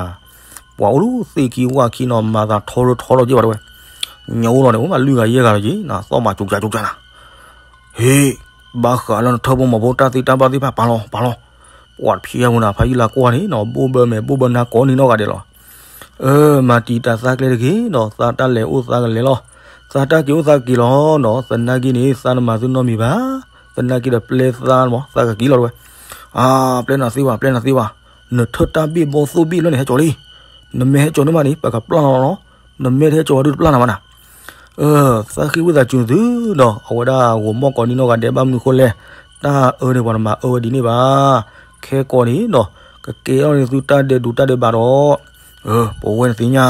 ပှၤအိၣ်လၢသ့ၣ်ခံဝၣ်ခံနီၤ မၤသးထီလၢထီလီၤက့ၤဘၣ်တဲဝဲ. ညၣ်အိၣ်လီၤန့ၣ် အိၣ်မးလွံၢ်ဂၤယဲၢ်ဂၤလီၤက့ၤ နသီၣ်မးကၠူကၠါကၠူကၠါနၤ. ဟ့ၣ် ဘၣ်ဃးလၢနထၢၣ်ဖိမီၤဖိတၢ်သ့တၢ်ဘၣ်သ့ၣ်တဖၣ် ပာ်လီၤ ပာ်လီၤ. ပှၤတဖျဲးဝဲနၤ ဖးယုၢ်လါကွၢ်န့ၣ်နီၤ ဘိၣ်ဘၢမဲာ်ဘိၣ်ဘၢနါကိးနံၤနီၢ်ဂၤဒဲးလီၤ. အၢ မၤတံာ်တာ်သးကျဲတဂ့ၤနီၤ သးတၢ်လဲၤအိၣ်သးကလဲၤလီၤ. သးတၢ်က့ၤအိၣ်သးက့ၤလီၤနီၤ သနာ်က့န့ၣ် သးတမၤသုနီတမံၤဘၣ်. သနာ်က့ဒီးပျဲသးမး သးကက့ၤလီၤတဲဝဲ. အါ ပျဲနၤသ့ဘၣ် ပျဲနၤသ့ဘၣ်. နထၢၣ်တၢ်ဘ့ၣ်ဘီသိၣ်ဘ့ၣ်လၢနဟဲကၠီၤလံ. နမ့ၢ်ဟဲကၠီၤန့ၣ်မးန့ၣ် ပကပျၢ်လီၤလီၤ. နမ့ၢ်တဟဲကၠီၤဝဲဒုးတပျၢ်နၤဘၣ်နၤ. အၢ သးဃ့ဝံသးစူၤသုဒီး အဝဲဒၣ်ဂိၤမီၢ်ကိးနံၤနီၢ်ဂၤဒဲးဘၣ်မနုၤဃိလဲၣ်. တၢ်အၢန့ၣ်ပှၤတမၤအၢဝဲဒ်န့ၣ်ဘၣ်. ခဲကိးန့ၣ်ဒီး ကကဲထီၣ်န့ၢ်သုတၢ်ဒဲးဒိးတၢ်ဒဲးဘးဒီး အၢ ပဝဲန့ၣ်သ့ၣ်ညါ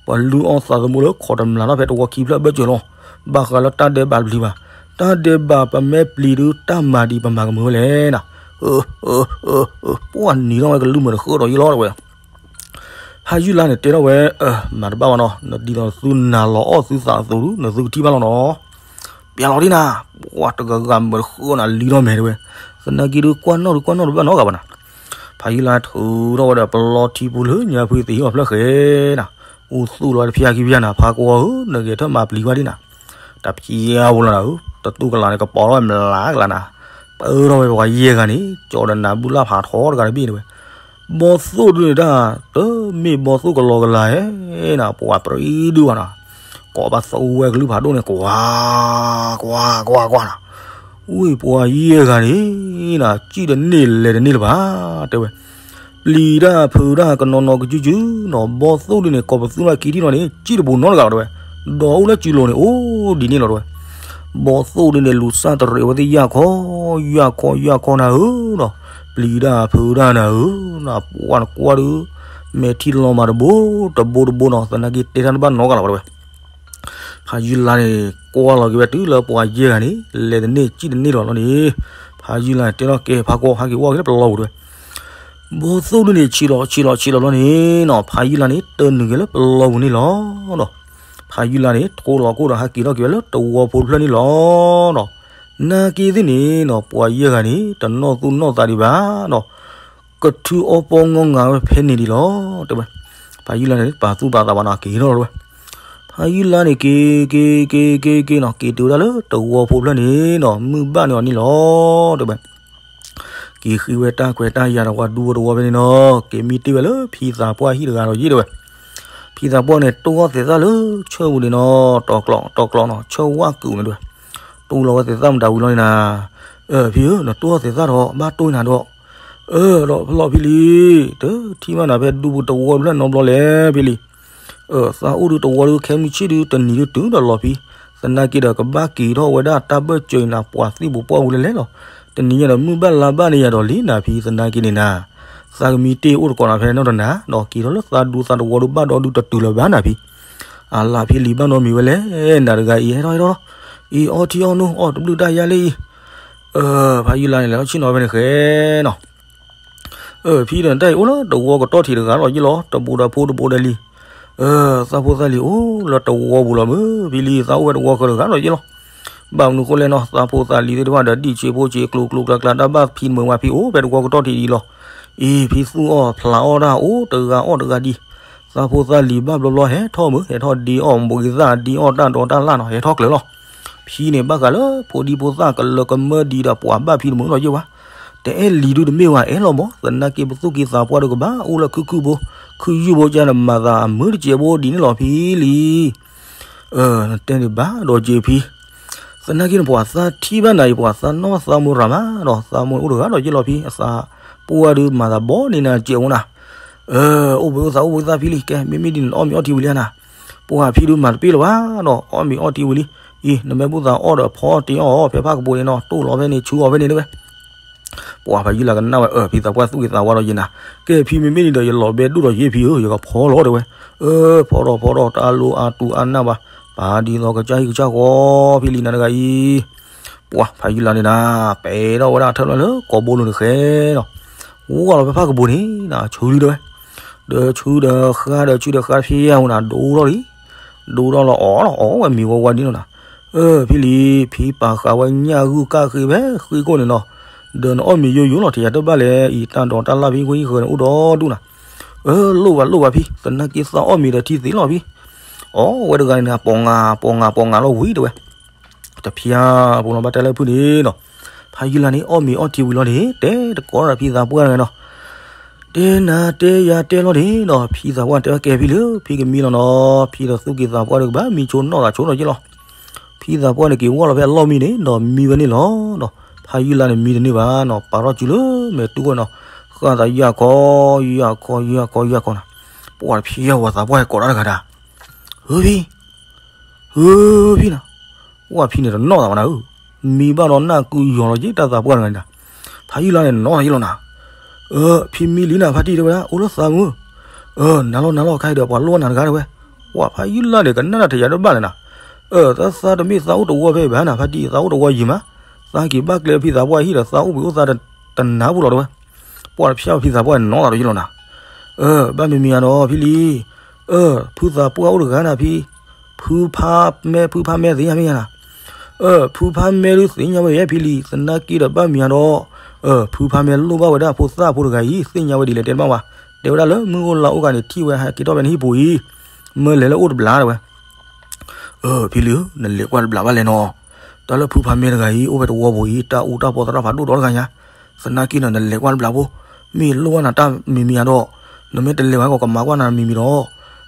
ပှၤလုၢ်အီၣ်သးသမူလၢခီၣ်တမျၢ်ထီၣ်ဖဲတဝီခံဖျၢၣ်အဘၢၣ်စၢၤလီၤ. ဘၣ်ဃးလၢတၢ်ဒဲးဘးတပျံၤဘၣ်. တၢ်ဒဲးဘးပမ့ၢ်ပျံၤဒုး တၢ်မၤဒံးပမၤကမုာ်ဝဲလဲၣ်နၤ. အၢ အၢ အၢ ပှၤနံၤထီၣ်ဝဲကလုၢ်မုာ်တဃၢဒီးယလီၤတဲဝဲ. ဖးယုၢ်လါန့ၣ်တဲထီၣ်ဝဲ အၢ မၤတဘၣ်ဘၣ်နီၤ နဒ်သိးသုနၤလီၤအီၣ်သုသးအသိးဒုး နသုကထံၣ်ဘၣ်လီၤနီၤ. ပျဲလီၤဒ်နၤ ပှၤတဂၤဂၤမုာ်တဃၢနီၤ လံထီၣ်မဲာ်တဲဝဲ. သနာ်က့ဒုးကွၢ်နီၣ်ဒုးကွၢ်နီၣ်တဘၣ်နီတဂၤဘၣ်နၤ. ဖးယုၢ်လါထုးထီၣ်ဝဲဒီးပလီထံပူၤလၢညါဖုသ့ၣ်ဟံၣ်အီၤဖျၢၣ်ဃဲနၤ. အိၣ်သူၣ်လီၤတဖျါခံဖျါနၤ ဖးကွီဧၢ နဂဲၤထၢၣ်မၤပျံၤဝဲဒ်နၤ. တဖျါပူၤလီၤနၤဧၢ တတူၢ်ကလာ်န့ၣ်ကပီၤထီၣ်ဝဲမျးကလာ်နၤ. ပၢထီၣ်ဝဲပှၤယဲၢ်ဂၤန့ၣ် ကၠီဒီးနၤဘူၣ်လၢ်ဖးထီတဂၤတဘ့ၣ်တဲဝဲ. ဘီသိၣ်ဒုးန့ၣ်တၢ် တမ့ၢ်ဘီသိၣ်ကလီကလာ်ဧဲနၤ ပှၤပြံဒုးဘၣ်နၤ. ကိးဘၣ်သဝဲကလုၢ်ဖးဒိၣ်န့ၣ် ကွၢ် ကွၢ် ကွၢ် ကွၢ်နၤ. ဝံၤပှၤယဲၢ်ဂၤန့ၣ်နၤ စံၣ်တန့ၢ်လဲၤတန့ၢ်လၢၤဘၣ် တဲဝဲ. ပျံၤတၢ်ဖုးတၢ်ကနီၤနီၤကစုကစုနီၤ ဘီသိၣ်ဒုးန့ၣ် ကိးပသူလၢခံထံၣ်နီၤန့ၣ် စံၣ်တပူၤနီတဂၤလီၤတဲဝဲ. ဒီးအိၣ်လၢစုလိၤန့ၣ် အိၣ်ဒ်န့ၣ်လီၤတဲဝဲ. ဘီသိၣ်ဒုးန့ၣ် လူၤစၢ်တရံးဝဲသ့ၣ်ယၢ်ခီ ယၢ်ခီ ယၢ်ခီနၤဧၢနီၤ. ပျံၤတၢ်ဖုးတၢ်နၤဧၢနီၤ ပှၤနကွၢ်ဒုး မဲာ်ထံလီၤမးတဘိ တဘိတဘိနီၤ သနာ်က့တဲတၢ်တဘၣ်နီတဂၤလီၤတဲဝဲ. ဖးယုၢ်လါန့ၣ် ကွၢ်လီၤက့ၤဝဲတုၤလၢပှၤယဲၢ်ဂၤန့ၣ် လဲၤတန့ၢ်စံၣ်တန့ၢ်လီၤလီၤန့ၣ် ဖးယုၢ်လါန့ၣ်တဲထီၣ်ကဲ ဖးကွီ ဟဲက့ၤဝီၢ်က့ၤလၢပလီပူၤတဲဝဲ. ဘီသိၣ်ဒုးန့ၣ် ဆံးလီၤဆံးလီၤဆံးလီၤလီၤန့ၣ်နီၤ ဖးယုၢ်လါန့ၣ် တနုာ်က့ၤလၢပလီပူၤန့ၣ်လီၤနီၤ. ဖးယုၢ်လါန့ၣ် ထိလီၤကိၣ်ဒီးဟဲက့ၤထီၣ်က့ၤဝဲလၢတဝီဖိတဖျၢၣ်န့ၣ်လီၤနီၤ. နာ်က့သ့ၣ်န့ၣ်နီၤ ပှၤယဲၢ်ဂၤန့ၣ် တနီၢ်သူၣ်နီၢ်သးဒံးဘၣ်နီၤ ကထုးအီပီငီငၤဝဲဖဲန့ၣ်ဒံးလီၤတဲဝဲ. ဖးယုၢ်လါန့ၣ် ပာ်သူၣ်ပာ်သးဘၣ်နီၤ က့ၤထီၣ်လီၤတဲဝဲ. ဖးယုၢ်လါန့ၣ် က့ၤ က့ၤ က့ၤ က့ၤ က့ၤနီၤ က့ၤတုၤဝဲဒၣ်လၢတဝီဖိဖျၢၣ်န့ၣ်နီၤ မုၢ်ဘၣ်န့ၢ်အီၤန့ၣ်လီၤတဲဝဲ. က့ၤဃ့ဝဲတၢ်ခွဲးတၢ်ယာ်ဒီးပှၤဒူဖိတဝီဖဲန့ၣ်နီၤ က့ၤမံတ့ၢ်ဝဲလၢဖံသးပှၢ်ဟံၣ်တဂၤဒီးယ့ၣ်တဲဝဲ. ဖံသးပှၢ်န့ၣ် တိၢ်အီၣ်သဲးသၣ်လၢဆၢပူၤန့ၣ်နီၤ တီၤကျီး တီၤကျီးနီၤ ဆၢဝၣ်ကုာ်န့ၣ်တဲဝဲ. တိၢ်လီၤဝဲသဲးသၣ်မတၤဝံၤလီၤန့ၣ်နၤ အၢ ဖံဧၢ နတိၢ်အီၣ်သဲးသၣ်ဒီး ဘၣ်တိၢ်နၤဒီး အၢ ဒီးဖျီၣ်ဖံလံ တထံၣ်ဘၣ်နၤဖဲဒူပူၤတဝီတဖျၢၣ်နီတဘျီလဲၣ်ဖံလံ. အၢ သးအိၣ်ဒုးတဝီဒုး ခဲမုၢ်ဆ့ၣ်ဒုး တနံၤဒုးတုၤဒီးလီၤဖံ. သနာ်က့ဒီးကဘၣ်က့ၤထီၣ်ဝဲဒၣ်တၢ်ဘၢၣ်စၢၤအံၤနၤ ပှၤသံၣ်ပူၤပှၢ်ပူၤလဲၣ်လဲၣ်လီၤ. တနံၤညါဒီးမုၢ်ဘၣ်လါဘၣ်န့ၣ်ယၤဒီးလံနၤဖံ သနာ်က့န့ၣ်နၤ သးကမံတ့ၢ်အိၣ်တကိးနၤဖဲနီတနၤ, ဒီးက့ၤထီၣ်လၢသးဒူသးတဝီဒုးဘၣ်ဒီဒုးတတုၤလၢၤဘၣ်နၤဖံ, အလၢ်ဖံလံၤဘၣ်နီတမံၤဝဲလဲၣ်, နၤတဂၤအံၤဟဲထီၣ်ဟဲထီၣ်လီၤ, အံၤအီထံအီနိအီၣ်တဘျုးတၢ်ယါလၢအံၤ, ဖးယုၢ်လါန့ၣ်လဲၤထီၣ်ဆ့ၣ်နီၤဖဲန့ၣ်ဃဲနီၤ ဖံဒီးတၢ်အံၤအိၣ်လၢတဝီကတီၢ်ထံးတဂၤလီၤယ့ၢ်လီၤ, တဘူးဒီးဖိတဘူးဒီးလံၤ, သးဖိသးလံၤအိၣ်လၢတဝီပူၤလီၤမုၢ်, ဖံလံၤသးအိၣ်ဝဲတဝီဃၢၤတဂၤလီၤယ့ၢ်လီၤ, ဘၣ်မနုၤဃိလဲၣ်နီၤ, သးဖိသးလံၤသ့ၣ်တဖၣ်ဒီးဒံၣ်ဆ့ဖိဆ့ကျိၤကျိၤကျါကျါတၢ်ဘၣ်ဖံမုာ်ဝဲဖံအိၣ်ဖဲတဝီကတီၢ်ထံးအံၤလီၤ, အံၤဖံသူၣ်အီၣ်ဖျးအီၣ်တၢ်အိၣ်တဂၤအီၣ်တဂၤဒံး, သးဖိသးလံၤဘၣ်ဘျီဘျီဟဲထီၣ်မုၢ် ဟဲထီၣ်ဒ့အီၣ်ဘှံးသၣ်ဒ့အီၣ်တၢ်ဒီးတၢ်လၣ်နီၤ ဟဲထီၣ်ကျၢၤလီၤ ဖံန့ၣ်ဘၣ်ဃးလၢဖိဒံဖိသၣ်ကလၢကမၢဒံးဒီးပှၤဘၣ်ဖံတမုာ်လီၤယ့ၢ်ဝဲ, တအဲၣ်လံၤဒုတမ့ၢ်ဝဲ အဲၣ်လီၤမး သနာ်က့ပသူၣ်က့သးပှၢ်ဒုကဘၣ်အိၣ်လၢခုၣ်ခုၣ်ဘိ, ခုၣ်ယုၢ်ဘိကၢနမၤသးအမုာ်တစဲးဘိဒ်န့ၣ်လီၤဖံလံၤ, နတဲန့ၣ်ဘၣ်ဒီးက့ၤဖံ, သနာ်က့န့ၣ်ပှၤသးထံၣ်ဘၣ်နၤအံၤ ပှၤသးနီၢ်သးမိၢ်ရၤမးဒီး သးမိၢ်အိၣ်တဂၤဒီးယ့ၢ်လီၤဖံ အသးပှၢ်ဒုမၤသးဘီန့ၢ်နၤစဲးဝဲနၤ အိၣ်ဘှံးအိၣ်သါအိၣ်ဘှံးသၣ်ဖံလံၤ ကဲ မ့မ့ၢ်ဒ်န့ၣ် အီၣ်မ့ၤအီထံဝံၤလံနၤ, ပှၤဖံဒုမၤတပ့ၢ်လၢၤဘၣ်ဒီး အီၣ်မ့ၤအီထံဝံၤလံ, အံၤ နမ့ၢ်ဘူၣ်သးအီၣ်ဒီးဖီတ့ၢ်အီၣ် ဖဲဖးကပူၤန့ၣ်နီၤ တိၢ်လီၤဖဲန့ၣ် ဆူအီၤဖဲန့ၣ်တဲဝဲ, ပှၤဖးယုၢ်လါကနၣ်ဝဲ အၢ ဖံသးပှၢ်သူၣ်က့သးဝါဒီးယ့ၢ်နၤ, ကဲဖံမ့မ့ၢ်ဒ်ဒီး ယလီၤဘဲဒိၣ်ဒီးယ့ၢ်ဖံဧၢ ယကဖီလီၤတဲဝဲ, အၢ ဖီထီၣ်ဖီထီၣ်တၢ်လိၣ်အါတူၢ်အါနၢ်ဘၣ်, ပာ်ဒ်သိးကစၢ်ဟံၣ်ကစၢ်ဃီ ဖံလံၤနၤတဂၤအံၤ ပှၤဖးယုၢ်လါန့ၣ်နၤ, ပဲာ်ထီၣ်ဝဲဒၣ်ထၢၣ်လီၤလၢကိာ်ဘိလိၤန့ၣ်ဃဲနီၤ, ဝဲလီၤဖဲဖးကပူၤန့ၣ်နၤ ဆူလံတဲဝဲ, ဒီးဆူဒီးဃါဒီးဆူဒီးဃါဖဲယဲၢ်ဝဲနၤ ဒိၣ်ထီၣ်လံ, ဒိၣ်ထီၣ်လီၤအီၣ်လီၤအီၣ်ဝဲမ့ၤဝါဝါဒ်နီၤနၤ, အၢ ဖံလံၤ ဖံပာ်ဃာ်ဝဲညၣ်ဂုၢ်ကၢ်ဃ့ဖဲဃ့ကိာ်န့ၣ်နီၤ, ဒီးနအီၣ်မ့ၤယိယိလီၤ တယၤတဘၣ်လဲၣ် အံၤတၢ်ဒီးတၢ်လၣ်ဖံဃ့ဃၢၤန့ၣ်အိၣ်ဒီဒူၣ်နၤ, အၢ လိၣ်ဘၣ်လိၣ်ဘၣ်ဖံ သနာ်က့သးအီၣ်မ့ၤဒီးထံသ့လီၤဖံ, အီၣ်ဝဲတဂၤန့ၣ်နၤ ပိာ်ငါပိာ်ငါပိာ်ငါလီၤဝံၤတဲဝဲ တဖျါပူၤလီၤဘၣ်တဲလၢဖုန့ၣ်နီၤ, ဖးယုၢ်လါန့ၣ် အီၣ်မ့ၤအီထံဝံၤလီၤန့ၣ် တဲတကိးဒီးဖံသးပှၢ်တဂၤနီၤ, တဲနၤတဲယၤတဲလီၤန့ၣ်နီၤ, ဖံသးပှၢ်တဲဝဲကဲဖံလၢ ဖံကမံလီၤနီၤ, ဖံဒီးသူၣ်က့သးပှၢ်ဒီးကဘၣ်မံဆိနီၣ်သးဆိနီၤယ့ၢ်လီၤ, ဖံသးပှၢ်န့ၣ်က့ၤဝဲလီၤဖဲအလီၢ်မံန့ၣ် ဒီးမံဝဲန့ၣ်လီၤနီၤ, ဖးယုၢ်လါန့ၣ်မံတန့ၢ်ဘၣ်နီၤ, ပာ်ထီၣ်စုလၢမဲာ်တူၢ်ဝဲနီၤ, ဃၣ်သးယၢ်ခီ ယၢ်ခီ ယၢ်ခီ ယၢ်ခီနၤ, ပှၤတဖျါဝဲသးပှၢ်ဟဲကိးတၢ်တဂၤဒၣ်, ဧၢဖံ ဧၢဖံနၤ, ဝဲဖံန့ၣ်တနီၣ်သးဘၣ်နၤဧၢ, မံဘၣ်ဒီးနၢ်ကုယီၤလီၤက့ၤတၢ်သးပှၢ်တဂၤန့ၣ်နၤ, ဖးယုၢ်လါန့ၣ်နီၣ်သးယ့ၢ်လီၤနၤ, အၢ ဖံမံလံနၤ ဖါတံၢ်တဲဝဲဒၣ် အိၣ်လၢသးမုၢ်, အၢ နၤလီၤနၤလီၤ ခါအံၤဒီးပှၤလိၣ်နၤတဂၤတဲဝဲ, ဝဲဖးယုၢ်လါန့ၣ် ကနၣ်တၢ်တယၤတဘၣ်လဲၣ်နၤ, အၢ တၢ်သးတမ့ၢ်သးအိၣ်တဝီဖဲဘၣ်နၤ ဖါတံၢ် သးအိၣ်တဝီယံၤမး, သးက့ၤဘၣ်ကျဲဖံသးပှၢ်ဟံၣ်ဒီးသးအိၣ်ဘှံးအိၣ်သါတနၤပူၤလီၤတဲဝဲ, ပှၤတဖျါဖံသးပှၢ်န့ၣ်နီၣ်သးဒီးယ့ၢ်လီၤနၤ, အၢ ဘၣ်မံမံၤအါဒီးဖံလံ အၢ ဖုသးပှၢ်အိၣ်တဂၤနၤဖံ, ဖုဖါမဲ ဖုဖါမဲသ့ၣ်ညါမ့ၢ်ညါနၤ, အၢ ဖုဖါမဲဒုးသ့ၣ်ညါဝဲယဲဖံလံ သနာ်က့ဒီးဘၣ်မံၤအါဒီး, အၢ ဖုဖါမဲလိၣ်ဘၣ်ဝဲဒၣ်ဖိသၣ်ဖိတဂၤအံၤ သ့ၣ်ညါဝဲဒ်လဲၣ်တဲတဘၣ်ဝဲ, တဲဝဲဒၣ်လၢမုၢ်အိၣ်လါအိၣ်ဂၤန့ၣ် ထံၣ်ဝဲဟဲက့ၤထီၣ်ဖဲနဟံၣ်ပူၤအံၤ, မၢလဲၤလၢအိၣ်တဘျးတဲဝဲ, အၢ ဖံလံဧၢ နလဲၤကွၢ်တဘျးဘၣ်လဲၣ်နီၤ, တၢ်လၢဖုဖါမဲတဂၤအံၤ အိၣ်ဖဲတဝီပူၤအံၤ တၢ်အူတၢ်ပီသရၣ်ဖးဒိၣ်ဒီးတဂၤညါ, သနာ်က့နီၤ နလဲၤကွၢ်တဘျးဖိ, မ့ၢ်လိၣ်ဘၣ်နၤတၢ်မံၤမံၤအါဒီး, နမ့ၢ်တလဲၤဝဲကီး ကမၤကွၢ်နၤမံၤမံၤဒီး,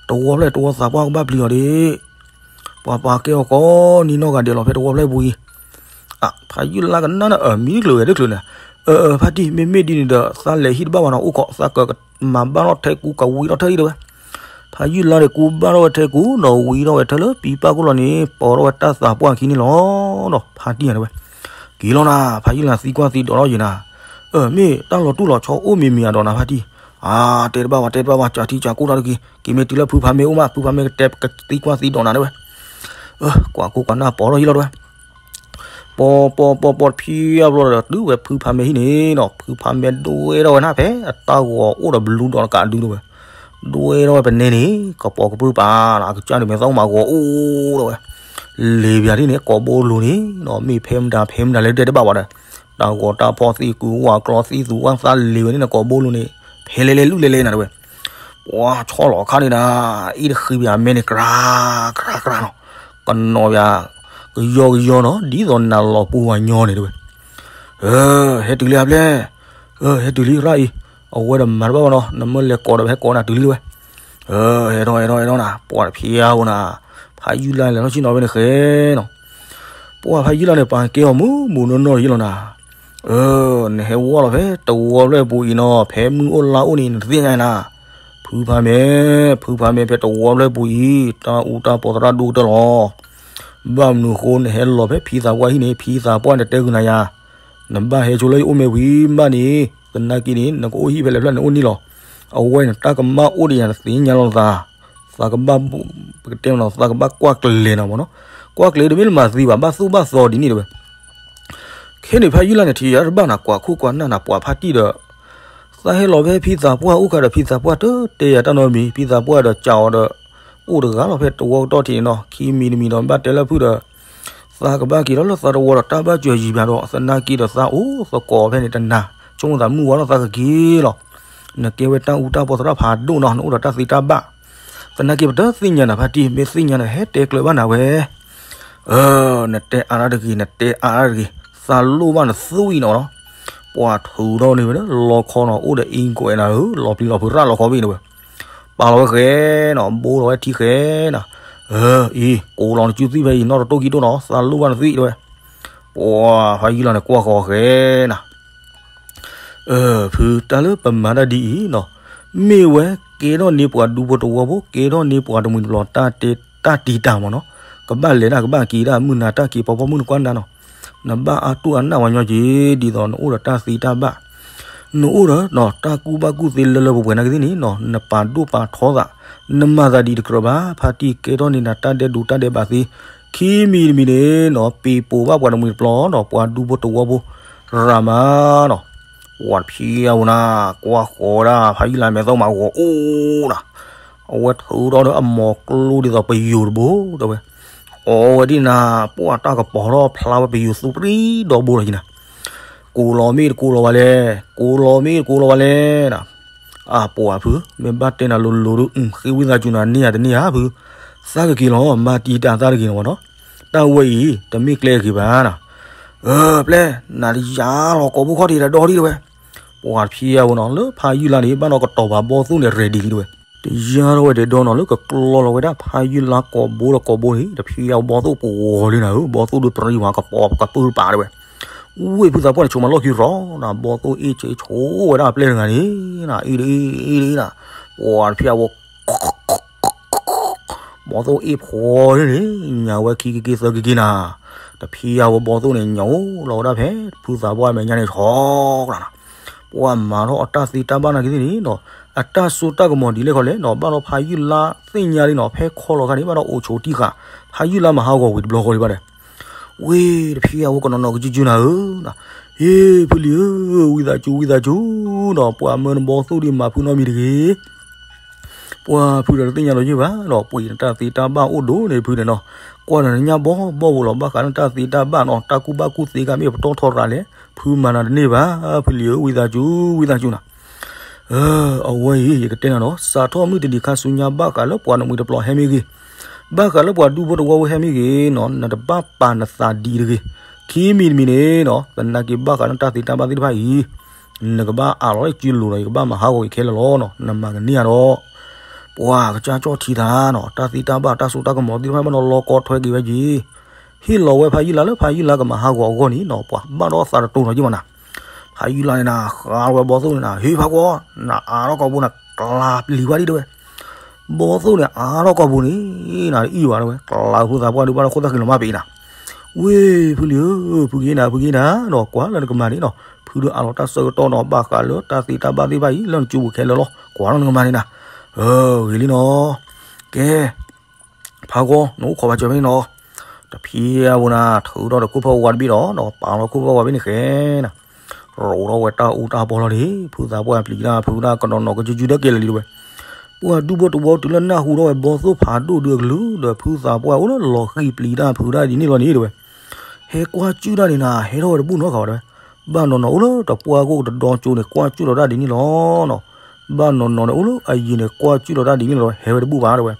တဝီဖျၢၣ်တဝီသးပှၢ်ကဘၣ်ပျံၤအီၤဒၣ်, ပှၤပာ်ကဲအီၤကိးနံၤနီၢ်ဂၤဒဲးလီၤဖဲတဝီဖျၢၣ်ပူၤအံၤ, ဖးယုၢ်လါကနၣ်နၤ အၢ မံတချုးဝဲတချုးန့ၣ်, အၢ အၢ ဖါတံၢ် မ့မ့ၢ်ဒ်န့ၣ်ဒီး သးလဲၤဟံၣ်တဘၣ်ဘၣ်နီၤ အိၣ်ခိးသးကမၤဘၣ်ထီၣ်ထဲကူကဝံထီၣ်ထဲအံၤတဲဝဲ, ဖးယုၢ်လါဒီးကူဘၣ်ထီၣ်ဝဲထဲကူ ဒီးဝံထီၣ်ဝဲထဲလၢပံပၢ်ခိၣ်လီၤန့ၣ် ပိာ်ထီၣ်ဝဲတၢ်သးပှၢ်ခံန့ၣ်လီၤ, ဒီးဖါတံၢ်တဲဝဲ, က့ၤလီၤနၤ ဖးယုၢ်လါသံကွၢ်သံဒိးထီၣ်ယံၤနၤ, အၢ မ့ၢ်တၢ်လီၤတူၢ်လီၤဆီအိၣ်မံၤမံၤအါဒီးနၤဖါတံၢ်, အါ တဲတဘၣ်ဝဲတဲတဘၣ်ဝဲ ကးထံကးကိၢ်တၢ်တက့ၢ်, က့ၤမ့ၢ်တုၤလၢဖုဖါမဲအိၣ်မး ဖုဖါမဲကတဲကသံကွၢ်သံဒိးနၤတဲဝဲ, အၢ ကွၢ်ကိၢ်ကွၢ်နၢ်ပိာ်ထီၣ်ယံၤလီၤတဲဝဲ ပီပီပီပီတဖံအဘျီဒီး တုၤဝဲဖုဖါမဲဟံၣ်န့ၣ်နီၤ ဖုဖါမဲဒွဲထီၣ်ဝဲနၤဖဲအတၢ်ဂီၤအိၣ်ဒီးဘလူးဒီးတကးဒုတဲဝဲ, ဒွဲထီၣ်ဝဲပနဲန့ၣ် ကပိာ်ကပြုၢ်ပာ်လီၤ အကစၢ်န့ၣ်မဲာ်သၣ်အိၣ်မးဂီၤအိၣ်တဲဝဲ, လ့ၤပၠးဒ်န့ၣ် ကိးဘိလိၤန့ၣ်နီၤ မ့ၢ်ဖဲမတၤဖဲမတၤလဲၣ်တဲတဘၣ်ဘၣ်ဒီး, တၢ်ဂီၤတၢ်ဖီၣ်သ့ၣ်ကုၤဝၣ်ကျီသ့ၣ်သူဝၣ်သးလ့ၤဝဲန့ၣ်နီၤ ကိးဘိလိၤန့ၣ်, ဖဲလဲၣ်လဲၣ်လုၣ်လဲၣ်လဲၣ်နၤတဲဝဲ ပှၤဆီၣ်လီၤအခါန့ၣ်ဒီး အ့ၣ်တဃံဘၣ်အမဲန့ၣ် ကြႃး ကြႃး ကြၢးနီၤ, ကနီၤယၤ ကယီကယီနီၤ ဒ်သိးနၤလီၤပူၤဝၤညီန့ၣ်တဲဝဲ, အၢ ဟဲတုၤလံအပျဲၢ်, အၢ ဟဲတုၤလံရၣ်အံၤ, အဝဲဒီးမၤတဘၣ်ဘၣ်နီၤ နမ့ၢ်လဲၤကိးဒီးဟဲကိးနၤတုၤလံတဲဝဲ, အၢ ဟဲထီၣ်ဟဲထီၣ်ဟဲထီၣ်နၤ ပှၤတဖံဧါဧိၤနၤ, ဖးယုၢ်လါလဲၤထီၣ်ဆ့ၣ်နီၤဖဲန့ၣ်ဃဲနီၤ ပှၤဖးယုၢ်လါန့ၣ် ပာ်ကဲအီၤမုၢ်မုၢ်နီၢ်နီၢ်ယ့ၢ်လီၤနၤ, အၢ နဟဲဝဲလီၤဖဲတဝီဖျၢၣ်ပူၤအံၤနီၤ ဖဲမုၢ်အိၣ်လါအိၣ်န့ၣ် နတသ့ၣ်ညါနၤ, ဖုဖါမဲ, ဖုဖါမဲဖဲတဝီဖျၢၣ်ပူၤအံၤ တၢ်အူတၢ်ပီသရၣ်ဒိၣ်ကတၢၢ်လီၤ, ဘၣ်မနုၤအဃိနဟဲလီၤဖဲဖံသးပှၢ်ဟံၣ်န့ၣ် ဖံသးပှၢ်န့ၣ်တဲဂုာ်နၤယၤ, နဘၣ်ဟဲဆိလၢယအိၣ်မ့ၢ်ဝံၤဘၣ်န့ၣ် သနာ်က့န့ၣ် နကအိၣ်ဟံၣ်ဖဲလဲၣ်ဖျၢၣ်နအိၣ်န့ၢ်လီၤ. အဝဲန့ၣ် တၢ်ကမၣ်အိၣ်ဒီးယၤ နသ့ၣ်ညါလီၤနသး, သးကဘၣ်, ပကတဲနီၤ သးကဘၣ်ကွၢ်ကျဲၤနီၤမ့ၢ်နီၤ, ကွၢ်ကျဲၤတမ့ၢ်လၢမၤသံဘၣ်, ဘၣ်သူၣ်ဘၣ်သီဒ်န့ၣ်တဲဝဲ. ခဲန့ၣ်ဖါယုၢ်လါန့ၣ် ထံၣ်ယၤတဘၣ်နၤ ကွၢ်ခိၣ်ကွၢ်နၢ်နၤ ပှၤဖါတံၢ်ဒီး သးဟဲလီၤဖဲဖံသးပှၢ်အိၣ်ခါဒီး ဖံသးပှၢ်တတဲယၤတၢ်နီတမံၤ, ဖံသးပှၢ်ဒီးစံးအီၤဒီး အိၣ်တဂၤလီၤဖဲတဝီကတီၢ်ထံးန့ၣ်နီၤ, ခံမံၤတမံၤဒီးဘၣ်တဲလၢဖုဒီး သးကဘၣ်က့ၤထီၣ်လၢသးတဝီဒီးတၢ်ဘၣ်စၢၤယံၤဘၣ်ဒီး သနာ်က့ဒီးသးအိၣ်သကိးဖဲန့ၣ်တနၤ, ဆိကမိၣ်သးမုၢ်ဝါထီၣ်သးကက့ၤလီၤ. နကဲဝဲတၢ်အူတၢ်ပီသရၣ်ဖးဒိၣ်နီၤ, နအိၣ်ဒီးတၢ်သ့တၢ်ဘၣ်. သနာ်က့ပတသ့ၣ်ညါနၤဖါတံၢ်, မ့ၢ်သ့ၣ်ညါနၤဟဲတဲကျၢၤဘၣ်နၤဝဲ နတဲအါတၢ်တဂ့ၤ, နတဲအါတၢ်တဂ့ၤ, သးလိၣ်ဘၣ်နသွံၣ်နီၤနီၤ. ပှၤထုးထီၣ်န့ၢ်ဝဲလၢလီခီနီၤ, အိၣ်ဒီးအ့ၣ်ကွဲးနၤဧၢ, လီၤပျံၤလီၤဖုးရၣ်လီၤခီဘ့ၣ်န့ၣ်ဝဲ, ပာ်လီၤဝဲဃဲနီၤ, ဘိလီၤဝဲထံဃဲနီၤ. အ့ၣ်, ကိးလီၤနစုသွံၣ်ဖဲအံၤ နီၢ်တတိၢ်ခံတိၢ်နီၤ, သးလိၣ်ဘၣ်နသွံၣ်တဲဝဲ. ပှၤဖါယုၢ်လါန့ၣ်ကွၢ်ဃီၤဃဲနီၤ. ဖုတၢ်လၢပမၤတၢ်ဒ်အံၤနီၤ, မ့ၢ်ဝဲကဲထီၣ်န့ၢ်ပှၤဒူဖိတဝီဖိ, ကဲထီၣ်န့ၢ်ပှၤတမှံၤတပျီၤ တၢ်တဲတၢ်တံာ်တာ်မ့ၢ်နီၤ, ကဘၣ်လဲၤတၢ်ကဘၣ်က့ၤတၢ် မုၢ်နၤတၢ်က့ၤဖီဖီမုၢ်နကွၢ်နၤနီၤ, နဘၣ်အါတူၢ်အနၢ်ဝဲညီက့ၤ ဒ်သိးနအိၣ်ဒီးတၢ်သ့တၢ်ဘၣ်, နအိၣ်ဒီးနီၤ တၢ်ကူၣ်ဘၣ်ကူၣ်သ့လၢလၢပှဲၤပှဲၤနာ်က့သ့ၣ်န့ၣ်နီၤ, နပာ်ဒိၣ်ပာ်ထီသး, နမၤသးဒ်တကြၢးဘၣ်, ဖါတံၢ်ကဲထီၣ်န့ၢ်နၤတၢ်ဒဲးဒိးတၢ်ဒဲးဘးသ့, ခံမံၤတမံၤန့ၣ်နီၤ ပ့ၤပိာ်ဘၣ်ပှၤတမှံၤတပျီၤနီၤ, ပှၤဒူဖိတဝီဖိ ရၤမးနီၤ. ပှၤတဖံးအဝဲနၤ ကွၢ်ဃီၤဝဲဒၣ် ဖါယုၢ်လါမဲာ်သီမးဂီၤအိၣ်နၤ, အဝဲထုးထီၣ်ဒီးအမိၢ်ကျိဒ်သိးပယိၤတဘိတဲဝဲ, အီဝဲဒ်နၤ, ပှၤတၢ်ကပီၤထီၣ်ဖျါဝဲပယိၤသူပြံဒီဘိလီၤက့ၤနၤ, ကိးလီၤမ့ၢ်တကိးလီၤဝဲလဲၣ်, ကိးလီၤမ့ၢ်တကိးလီၤဝဲလဲၣ်နၤ. အပှၤဖု မ့ၢ်ဘၣ်တဲနၤလိၤလိၤဒုး ဃ့ဝံသးစူၤနၤန့ၢ်ဧါတန့ၢ်ဧါဖု, သးကက့ၤလီၤ မၤတံာ်တာ်သးတဂ့ၤနီၤမ့ၢ်နီၤ, တၢ်ဝဲအံၤ တမ့ၢ်ကျဲဂ့ၤဘၣ်နၤ. အၢ ပျဲၢ် နၤတယါလီၤကိာ်ဘိခီၣ်ထံးဒီးဒီဒံၣ်တဲဝဲ, ပှၤတဖံးအဝဲနီၤ လၢဖါယုၢ်လါန့ၣ် ဘၣ်နီၤကတီၤပာ်ဘီသိၣ်န့ၣ် ready လံတဲဝဲ, တယါထီၣ်ဝဲဒီးဒီနီၤ လၢကကျီလီၤဝဲဒၣ်ဖါယုၢ်လါကိာ်ဘိဒီးကိာ်ဘိန့ၣ် တဖံးအဝဲဘီသိၣ်ပှီၤလံနၤဧၢ, ဘီသိၣ်ဒုးပြံဝဲကပီၤကပုၢ်တပၤတဲဝဲ, ဝ့ၢ်ဖုသးပှၢ်န့ၣ် ဆိးမၤလီၢ်ခံရီနၤ, ဘီသိၣ်အ့ၣ်ဆ့ဆိဝဲဒၣ်အပျဲၢ်တဂၤန့ၣ်နၤ, အ့ၣ်ဒ်အ့ၣ်အ့ၣ်ဒ်အ့ၣ်နၤ, ပှၤတဖံးအဝဲ ဘီသိၣ်အ့ၣ်ဖှီၣ်န့ၣ် ညါဝဲခံကက့သၢကက့နၤ, တဖံးအဝဲဘီသိၣ်န့ၣ် ညါအိၣ်လီၤဝဲဒၣ်ဖဲ ဖုသးပှၢ်မဲာ်ညါန့ၣ် ဆီကျါနၤ, ပှၤမၤထီၣ်အတၢ်သ့တၢ်ဘၣ်နာ်က့သ့ၣ်န့ၣ်နီၤ, အတၢ်စိတၢ်ကမီၤဒ်လဲၣ်ခီလဲၣ်နီၤ, ဘၣ်ဒီးဖါယုၢ်လါသ့ၣ်ညါလံနီၤ, ဖဲခီလီၤခါန့ၣ် ဘၣ်ဒီးအိၣ်ဆိးတံၢ်ဃာ် ဖါယုၢ်လါမၤဟးဂီၤဝံၤတဘျီဃီလံဘၣ်ဒီး ဝ့ၢ်တဖံးအဝဲကနီၤနီၤကစုစုနၤဧၢ, ဟ့ၣ်ဖုလံၤဧၢ, ဝံသးစူၤဝံသးစူၤနီၤ, ပှၤမၢနဘီသိၣ်ဒ်မၤဖုနီတမံၤတဂ့ၤ, ပှၤဖုဒီးတသ့ၣ်ညါလီၤယ့ၢ်ဘၣ်နီၤ, ပှ့ၤနတၢ်သ့တၢ်ဘၣ်အိၣ်ဒိၣ်န့ၣ်ဖုန့ၣ်နီၤ, ကွၢ်နၤနညၣ်ဘီဘီပူၤလီၤ, ဘၣ်ဃးနတၢ်သ့တၢ်ဘၣ်နီၤ, တၢ်ကူၣ်ဘၣ်ကူၣ်သ့ကမ့ၢ်ပတီၢ်ထီရၤလဲၣ်, ဖုမၤနၤတန့ၢ်ဘၣ်, ဖုလံၤဧၢ ဝံသးစူၤဝံသးစူၤနၤ အဝဲအံၤ ယကတဲနၤဒီး စးထီၣ်မုၢ်တနံၤခါဆူညါ ဘၣ်ဃးလၢပှၤတမှံၤတပျီၤဟဲမ့ၢ်ဂ့ၤ, ဘၣ်ဃးလၢပှၤဒူဖိတဝီဖိဟဲမ့ၢ်ဂ့ၤနီၤ, နတဘၣ်ပာ်နသးဒ်တဂ့ၤ, ခံမံၤတမံၤန့ၣ်နီၤ, သနာ်က့ဘၣ်ဃးလၢတၢ်သ့တၢ်ဘၣ်သ့ၣ်တဖၣ်အံၤ, နကဘၣ်အးလီၤလၢစုလိၤဒီး ယကဘၣ်မၤဟးဂီၤက့ၤခဲလၢာ်လီၤနီၤ, နမၤကန့ၢ်အါဒီး ပှၤကစၢ်ကၠီၣ်ထံသးနီၤ, တၢ်သ့တၢ်ဘၣ်တၢ်စိတၢ်ကမီၤသ့ၣ်တဖၣ်ဘၣ်ဒီးလီၤကီထွဲက့ၤဝဲက့ၤ ဟ့ၣ်လီၤဝဲဖါယုၢ်လါလၢဖါယုၢ်လါကမၤဟးဂီၤအဂီၢ်န့ၣ်နီၤ, ပှၤဘၣ်ဒီးသးတတိၤနီၤယ့ၢ်မးနၤ, ဖါယုၢ်လါန့ၣ်နၤ ဃါလီၤဝဲဘီသိၣ်န့ၣ်နၤ, ဟ့ၣ်ဖးကွီၤ, နအါထီၣ်ကိာ်ဘိနၤ ကျးပျံၤဝဲဒံးတဲဝဲ, ဘီသိၣ်န့ၣ် အါထီၣ်ကိာ်ဘိန့ၣ် နၤတအံၣ်ဘၣ်တဲဝဲ, ကျးဖုသးပှၢ်ဒုးဘၣ်ဒီးခိၣ်သၣ်ဃံလီၤမၢ်ပ့ၤနၤ, ဝ့ၢ်ဖုလံၤဧၢ, ဖုက့ၤနၤ ဖုက့ၤနၤ, ဒီးကွၢ်လၢနကမၤန့ၣ်နီၤ, ဖုဒုးအးလီၤတၢ်ဆၢကတီၢ်နီၤ, ဘၣ်ဃးလၢတၢ်သ့တၢ်ဘၣ်သ့ၣ်တဖၣ်အံၤ လၢနစုပူၤခဲလၢာ်လီၤ, ကွၢ်လၢနကမၤန့ၣ်နၤ, ဂ့ၤလံနီၤ, ကဲ ဖးဂီၤ နအိၣ်ခိးဘၣ်စၢၤဖဲန့ၣ်နီၤ, တဖံးအဝဲနၤ ထုးထီၣ်ဒီးခိၣ်ဖီဝါတဘ့ၣ်ဒီး ပာ်လီၤခိၣ်ဖီဝါဖဲန့ၣ်ဃဲနၤ, ရိးထီၣ်ဝဲတၢ်အူတၢ်ပီလီၤန့ၣ်, ဖုသးပှၢ်ပျံၤတၢ်ဖုဒၣ်ကနီၤနီၤကစုစုဒီးကဲလၢာ်လံတဲဝဲ, ပှၤဒူဖိတဝီတုၤလၢနၢ်ဟူထီၣ်ဝဲဘီသိၣ်ဖးဒိၣ်ဒုးအကလုၢ်ဒီး ဖုသးပှၢ်အိၣ်လၢလီၤဃံၤပျံၤတၢ်ဖုဒၣ်ဒ်န့ၣ်လီၤန့ၣ်တဲဝဲ, ဟဲကွၢ်စုၣ်တၢ်န့ၣ်နၤ ဟဲထီၣ်ဝဲတဘူၣ်နီတဂၤဘၣ်တဲဝဲ, ဘၣ်နီၢ်နီၢ်အိၣ်လၢတပှၢ်ခိၣ်တဒီကၠိန့ၣ် ကွၢ်စုၣ်လီၤတၢ်ဒ်န့ၣ်လီၤနီၤ, ဘၣ်နီၢ်နီၢ်န့ၣ်အိၣ်လၢအယံၤန့ၣ် ကွၢ်စုၣ်လီၤတၢ်ဒ်န့ၣ်လီၤ ဟဲဝဲတဘူၣ်ဘၣ်တဲဝဲ,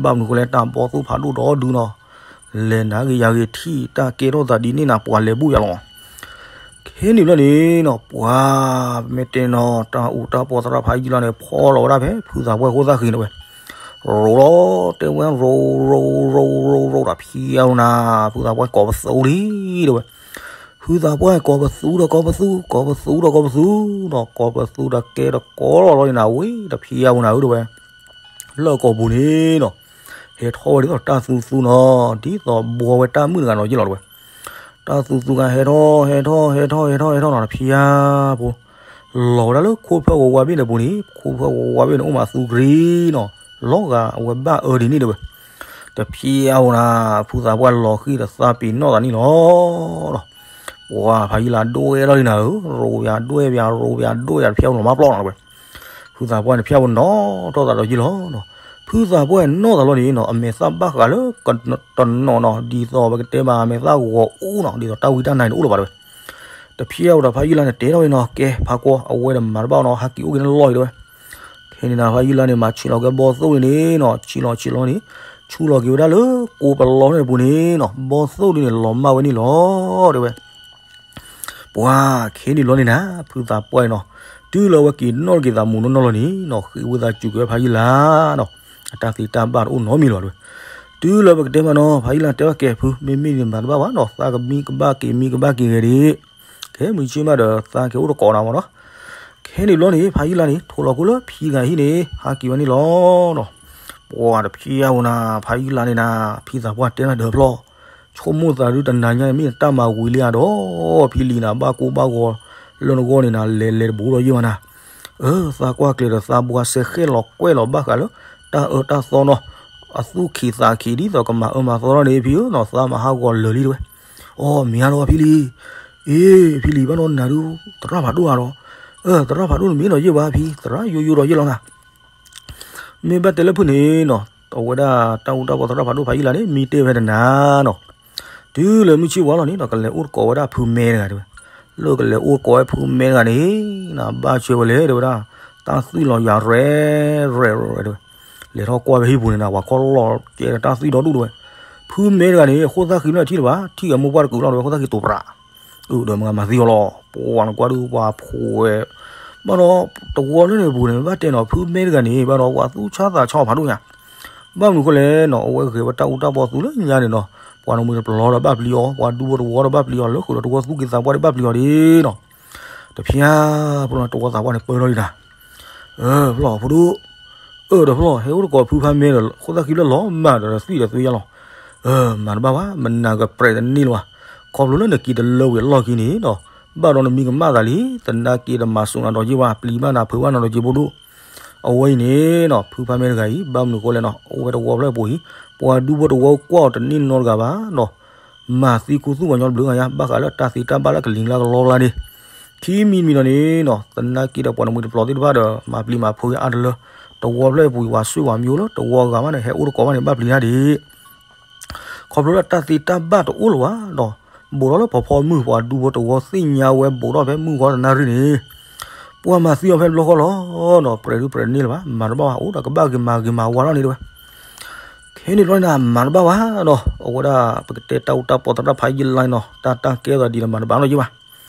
ဘၣ်မနုၤဃိလဲၣ် တၢ်ဘီသိၣ်ဖးဒိၣ်ဒီဒုနီၤ, လဲၤနၤဂ့ၤယၤဂ့ၤထံၣ်တၢ်ကဲထီၣ်သးဒ်န့ၣ်နၤ ပှၤလဲၤဘူၣ်ယၤလီၤ, ခဲန့ၣ်ဘျီန့ၣ်နီၤ ပှၤမ့ၢ်တဲနီၤ တၢ်အူတၢ်ပီသရၣ်ဖးယံာ်လီၤန့ၣ် ဖီလီၤဝဲဒၣ်ဖဲ ဖုသးပှၢ်ခိၣ်သၣ်ဃံၤတဲဝဲ, ရိးလီၤတဲဝဲ ရိးရိးရိးရိးရိးဒီးဖံးအါဝဲနၤ, ဖုသးပှၢ်ကိးပသူလံတဲဝဲ, ဖုသးပှၢ်ကိးပသူဒီးကိးပသူ ကိးပသူဒီးကိးပသူနီၤ, ကိးပသူဒီးကဲဒီးကိးလီၤလီၤန့ၣ်နၤ ဝ့ၢ်တဖံးအါဝဲနၤဧၢတဲဝဲ, လၢကိာ်ပူၤန့ၣ်နီၤ, ဟဲထီၣ်ဝဲဒ်သိးတၢ်သူသူနီၤ, ဒ်သိးဘှီဝဲတၢ်မုၣ်တဂၤနီၤယ့ၢ်လီၤတဲဝဲ, တၢ်သူသူဂၤဟဲထီၣ် ဟဲထီၣ် ဟဲထီၣ် ဟဲထီၣ် ဟဲထီၣ်နီၤ တဖံးအါဖိ, လီၤဝဲဒၣ်လၢခိၣ်ဖၢၣ်ဝါဝါဘ့ၣ်န့ၣ်အပူၤန့ၣ်, ခိၣ်ဖၢၣ်ဝါဝါဘ့ၣ်န့ၣ် အိၣ်မးသူကရံနီၤ, လီၤဂာ်အဝဲဘၣ်အၢဒ်န့ၣ်တဲဝဲ. တဖျဲးအဝဲနၤ, ဖုသးပှၢ်လီၤဃံၢ်ဒီးသးပ့ၤနီၣ်သးန့ၣ်လီၤ. ပှၤဖးယံလၤဒိၣ်ဝဲလီၤလံနၤဧၢ, ရိးပယၤဒိၣ်ဝဲပယၤ ရိးပယၤဒိၣ်ဝဲပယၤ တဖျဲးအဝဲနီၤမးပျီၢ်နီၤတဲဝဲ. ဖုသးပှၢ်န့ၣ် တဖျဲးအဝဲနီၤထီၣ်သးဒီးယ့ၢ်လီၤနီၤ. ဖုသးပှၢ်နီၣ်သးလီၤန့ၣ်နီၤ, အမဲာ်သၣ်ဘၣ်ဃးလၢတနီၤနီၤ, ဒ်သိးပကတဲဘၣ်အမဲာ်သၣ်ဂီၤအူနီၤ, ဒ်သိးတၢ်ဝံတၢ်နါန့ၣ်တအိၣ်လၢၤဘၣ်တဲဝဲ. တဖျဲးအဝဲဒီးဖးယံလၤန့ၣ် တဲထီၣ်ဝဲနီၤ, ကဲ ဖးကွီၢ် အဝဲဒီးမၤတဘၣ်နီၤ, ဟးက့ၤအိၣ်က့ၤန့ၣ်လီၤအံၤတဲဝဲ. ခဲန့ၣ်နၤ ဖးယံလၤန့ၣ် မၤဆံးလီၤက့ၤဘီသိၣ်ဒ်န့ၣ်နီၤ, ဆံးလီၤဆံးလီၤန့ၣ်, ဆူလီၤက့ၤဝဲဒၣ်လၢကိးပလီၢ်န့ၣ်အပူၤန့ၣ်နီၤ, ဘီသိၣ်ဒ်န့ၣ် လီၤမၢ်ဝဲန့ၣ်လီၤတဲဝဲ. ပှၤခဲန့ၣ်ဘျီန့ၣ်နၤ, ဖုသးပှၢ်အံၤနီၤ, တုၤလၢအဝဲက့ၤနီၣ်က့ၤသးမူးနီၢ်နီၢ်လီၤန့ၣ်နီၤ, ဃ့ဝံသးစူၤက့ၤဝဲဖးယံလၤနီၤ, အတၢ်သ့တၢ်ဘၣ်တအိၣ်နီတမံၤလၢၤဘၣ်တဲဝဲ. တုၤလၢပကတဲမးနီၤ, ဖးယံလၤတဲဘၣ်ကဲ ဖု မ့မ့ၢ်န့ၣ်မၤတဘၣ်ဘၣ်နီၤ, သးကမံကဘၣ်က့ၤမံကဘၣ်က့ၤဂ့ၤဒံး, ခဲမုၢ်ဆ့ၣ်မးဒီး သးက့ၤအိၣ်တကိးနၤမးနီၤ. ခဲန့ၣ်ဘျီန့ၣ် ဖးယံလၤန့ၣ် ထိးလီၤခိၣ်လၢဖံဂၤဟံၣ်န့ၣ် ဟးက့ၤဝဲန့ၣ်လီၤနီၤ. ပှၤတဖျဲးအဝဲနၤ, ဖးယံလၤန့ၣ်နၤ, ဖံသးပှၢ်တဲနၤဒီးဖျီၣ်, ဆိကမိၣ်သးဒုးတနၤညါန့ၣ် မ့ၢ်နတၢ်မၤဝံၤလံဧါဒီး, ဖံလံၤနၤ ဘၣ်ကိၢ်ဘၣ်ဂီၤလၢနဂီၢ်န့ၣ်နၤ လဲၤလဲၤတဘူးဒီးယ့ၢ်မးနၤ. အၢ သးကွၢ်ကျဲၤဒီးသးဘှါစဲဃဲၣ်လီၤကွဲၢ်လီၤဘၣ်ဃးလၢ တၢ်အၢတၢ်သီနီၤ, အသူၣ်ခံးသးခံးဒ်သိးကမၤအၢမၤသီထီၣ်န့ၣ် ဖံဧၢနီၤ, သးမၤဟးဂီၤလၢာ်လံတဲဝဲ. အိ မ့ၢ်ဧါဒီးဖံလံၤ, အ့ ဖံလံၤ ဘၣ်ဒီးနၤဒုး သရၣ်ဖးဒိၣ်ဧါဒီး, အၢ သရၣ်ဖးဒိၣ်န့ၣ်မ့ၢ်ဒီးယ့ၢ်ဘၣ်ဖံ, သရၣ်ယိယိဒီးယ့ၢ်လီၤနၤ. မ့ၢ်ဘၣ်တဲလၢဖုန့ၣ်နီၤ, အဝဲဒၣ်တၢ်အူတၢ်ပီသရၣ်ဖးဒိၣ်ဖးယံလၤန့ၣ် မံတ့ၢ်ဝဲတနၤနီၤ. တုၤလၢမုၢ်ဆ့ၣ်ဝါလီၤန့ၣ်နီၤ, ကလဲၤအိၣ်တကိးဝဲဒၣ်ဖုမဲတဂၤတဲဝဲ. လၢကလဲၤအိၣ်တကိးဝဲဖုမဲတဂၤန့ၣ်, နဘၣ်ဆၢဝဲလဲၣ်တဲဝဲဒၣ်, တၢ်သွံၣ်လီၤယၤရဲၣ်ရဲၣ်ရဲၣ်တဲဝဲ. လဲၤထီၣ်ကွၢ်ဝဲဟံၣ်ပူၤန့ၣ်နၤ, ပှၤခီၣ်လီၢ်ကဲဒီးတၢ်သွံၣ်ဒီဒူၣ်တဲဝဲ. ဖုမဲတဂၤန့ၣ် ဃိၣ်သၣ်ဃံဖျၢၣ်ထံၣ်လၢၤဘၣ်, ထံၣ်က့ၤမိၢ်ပှၢ်တကုာ်လီၤတဲဝဲ, ဃိၣ်သၣ်ဃံတိၤပြး အၢ ဒီးမၤမၤသံအီၤလီၤ. ပှၤနကွၢ်ဒုးပှၤဖိဝဲ, ဘၣ်ဒီးတဝီလၢန့ၣ်အပူၤန့ၣ် ဘၣ်တဲနီၤ, ဖုမဲတဂၤန့ၣ် ဘၣ်ဒီးပှၤသူၣ်ဆါသးဆါအီၤဖးဒိၣ်ညါ. ဘၣ်မနုၤဃိလဲၣ်နီၤ, အဝဲဂဲၤဝဲတၢ်အူတၢ်ပီသူလၢညါန့ၣ်နီၤ, ပှၤနမှံၤတပျီၤဒီးဘၣ်ပျံၤအီၤ, ပှၤဒူဖိတဝီဒီးဘၣ်ပျံၤအီၤ, လၢဃုာ်ဒီးတဝီသူၣ်က့ၤသးပှၢ်ဒီးဘၣ်ပျံၤအီၤဒ်နီၤ. တဖျါဖိလီၤ တဝီသးပှၢ်န့ၣ်ပၢထီၣ်လံနၤ. အၢ ဖျီၣ်ဖိဒိၣ်, အၢ ဒီးဖျီၣ် ဟဲအိၣ်တကိးဖုဖါမဲဒီး ဃိၣ်သၣ်ဃံဖျၢၣ်လီၤမၢ်ဒီးသွံၣ်ဒီးသွံၣ်ယါလီၤ. အၢ မၤတဘၣ်ဘၣ်, မနၤကပြဲးတန့ၢ်လၢၤဘၣ်. ခီဖျိလၢနက့ၤတလၢဝံၤအလီၢ်ခံန့ၣ်ဒီး, ဘၣ်ဒီးနမံကမၣ်သးလံ, သနာ်က့ဒီးမၤစိာ်နၤဒီးယ့ၢ်ဘၣ်, ပျံၤဘၣ်နၤဖုးဘၣ်နၤဒီးယ့ၢ်ဖိဒိၣ်. အဝဲအံၤန့ၣ်နီၤ, ဖုဖါမဲတဂၤအံၤ ဘၣ်မနုၤဃိလဲၣ်နီၤ, အိၣ်ဝဲတဝီဖျၢၣ်အပူၤအံၤ, ပှၤဒူဖိတဝီကွၢ်အီၤတန့ၢ်နီတဂၤဘၣ်နီၤ. မၤသံခူသူၣ်ပှၤညီတဘျုးဂၤညါ ဘၣ်ဃးလၢတၢ်သ့တၢ်ဘၣ်လၢကလံၤလၢကလီလါန့ၣ်, ခံမံၤတမံၤဒီးန့ၣ်နီၤ, သနာ်က့ဒီးပှၤနမှံၤတပျီၤသ့ၣ်တဖၣ်ဒီး မၤပျံၤမၤဖုးအါတလၢ, တဝီဖျၢၣ်အပူၤအံၤ ပှၤဆှၢဝဲမ့ၢ်အိၣ်လၢ တဝီဂၤမးန့ၣ် ဟဲအိၣ်တကိးဘၣ်န့ၣ် ဘၣ်ပျံၤတၢ်ဒံး ခီဖျိလၢတၢ်သ့တၢ်ဘၣ်တအိၣ်လၢၤဘၣ်ဒီး, ဘူးထီၣ်လၢဖီဖီမုၢ် ပှၤဒူဖိတဝီသ့ၣ်ညါဝဲဘူးထီၣ်ဖဲမုၢ်ဂီၤတနၣ်ရံၣ်န့ၣ်, ပှၤမၤသံအီၤဖဲတဘျီဃီလီၤ. ဒီးပြဲးဒုးပြဲးတန့ၢ်လၢၤဘၣ်, မၤတဘၣ်ဘၣ်, အိၣ်ဒီးကဘၣ်ဂ့ၤမၤဂ့ၤမၤဝါထီၣ်န့ၣ်တဲဝဲ. ခဲန့ၣ်ဘျီန့ၣ် မၤတဘၣ်ဘၣ်ဒီး အဝဲဒၣ်ပကတဲတၢ်အူတၢ်ပီသရၣ်ဖးယံာ်လါနီၤ, တၢ်တၢ်ကဲသိးဒ်န့ၣ် မၤတဘၣ်နီတယံာ်ဘၣ်.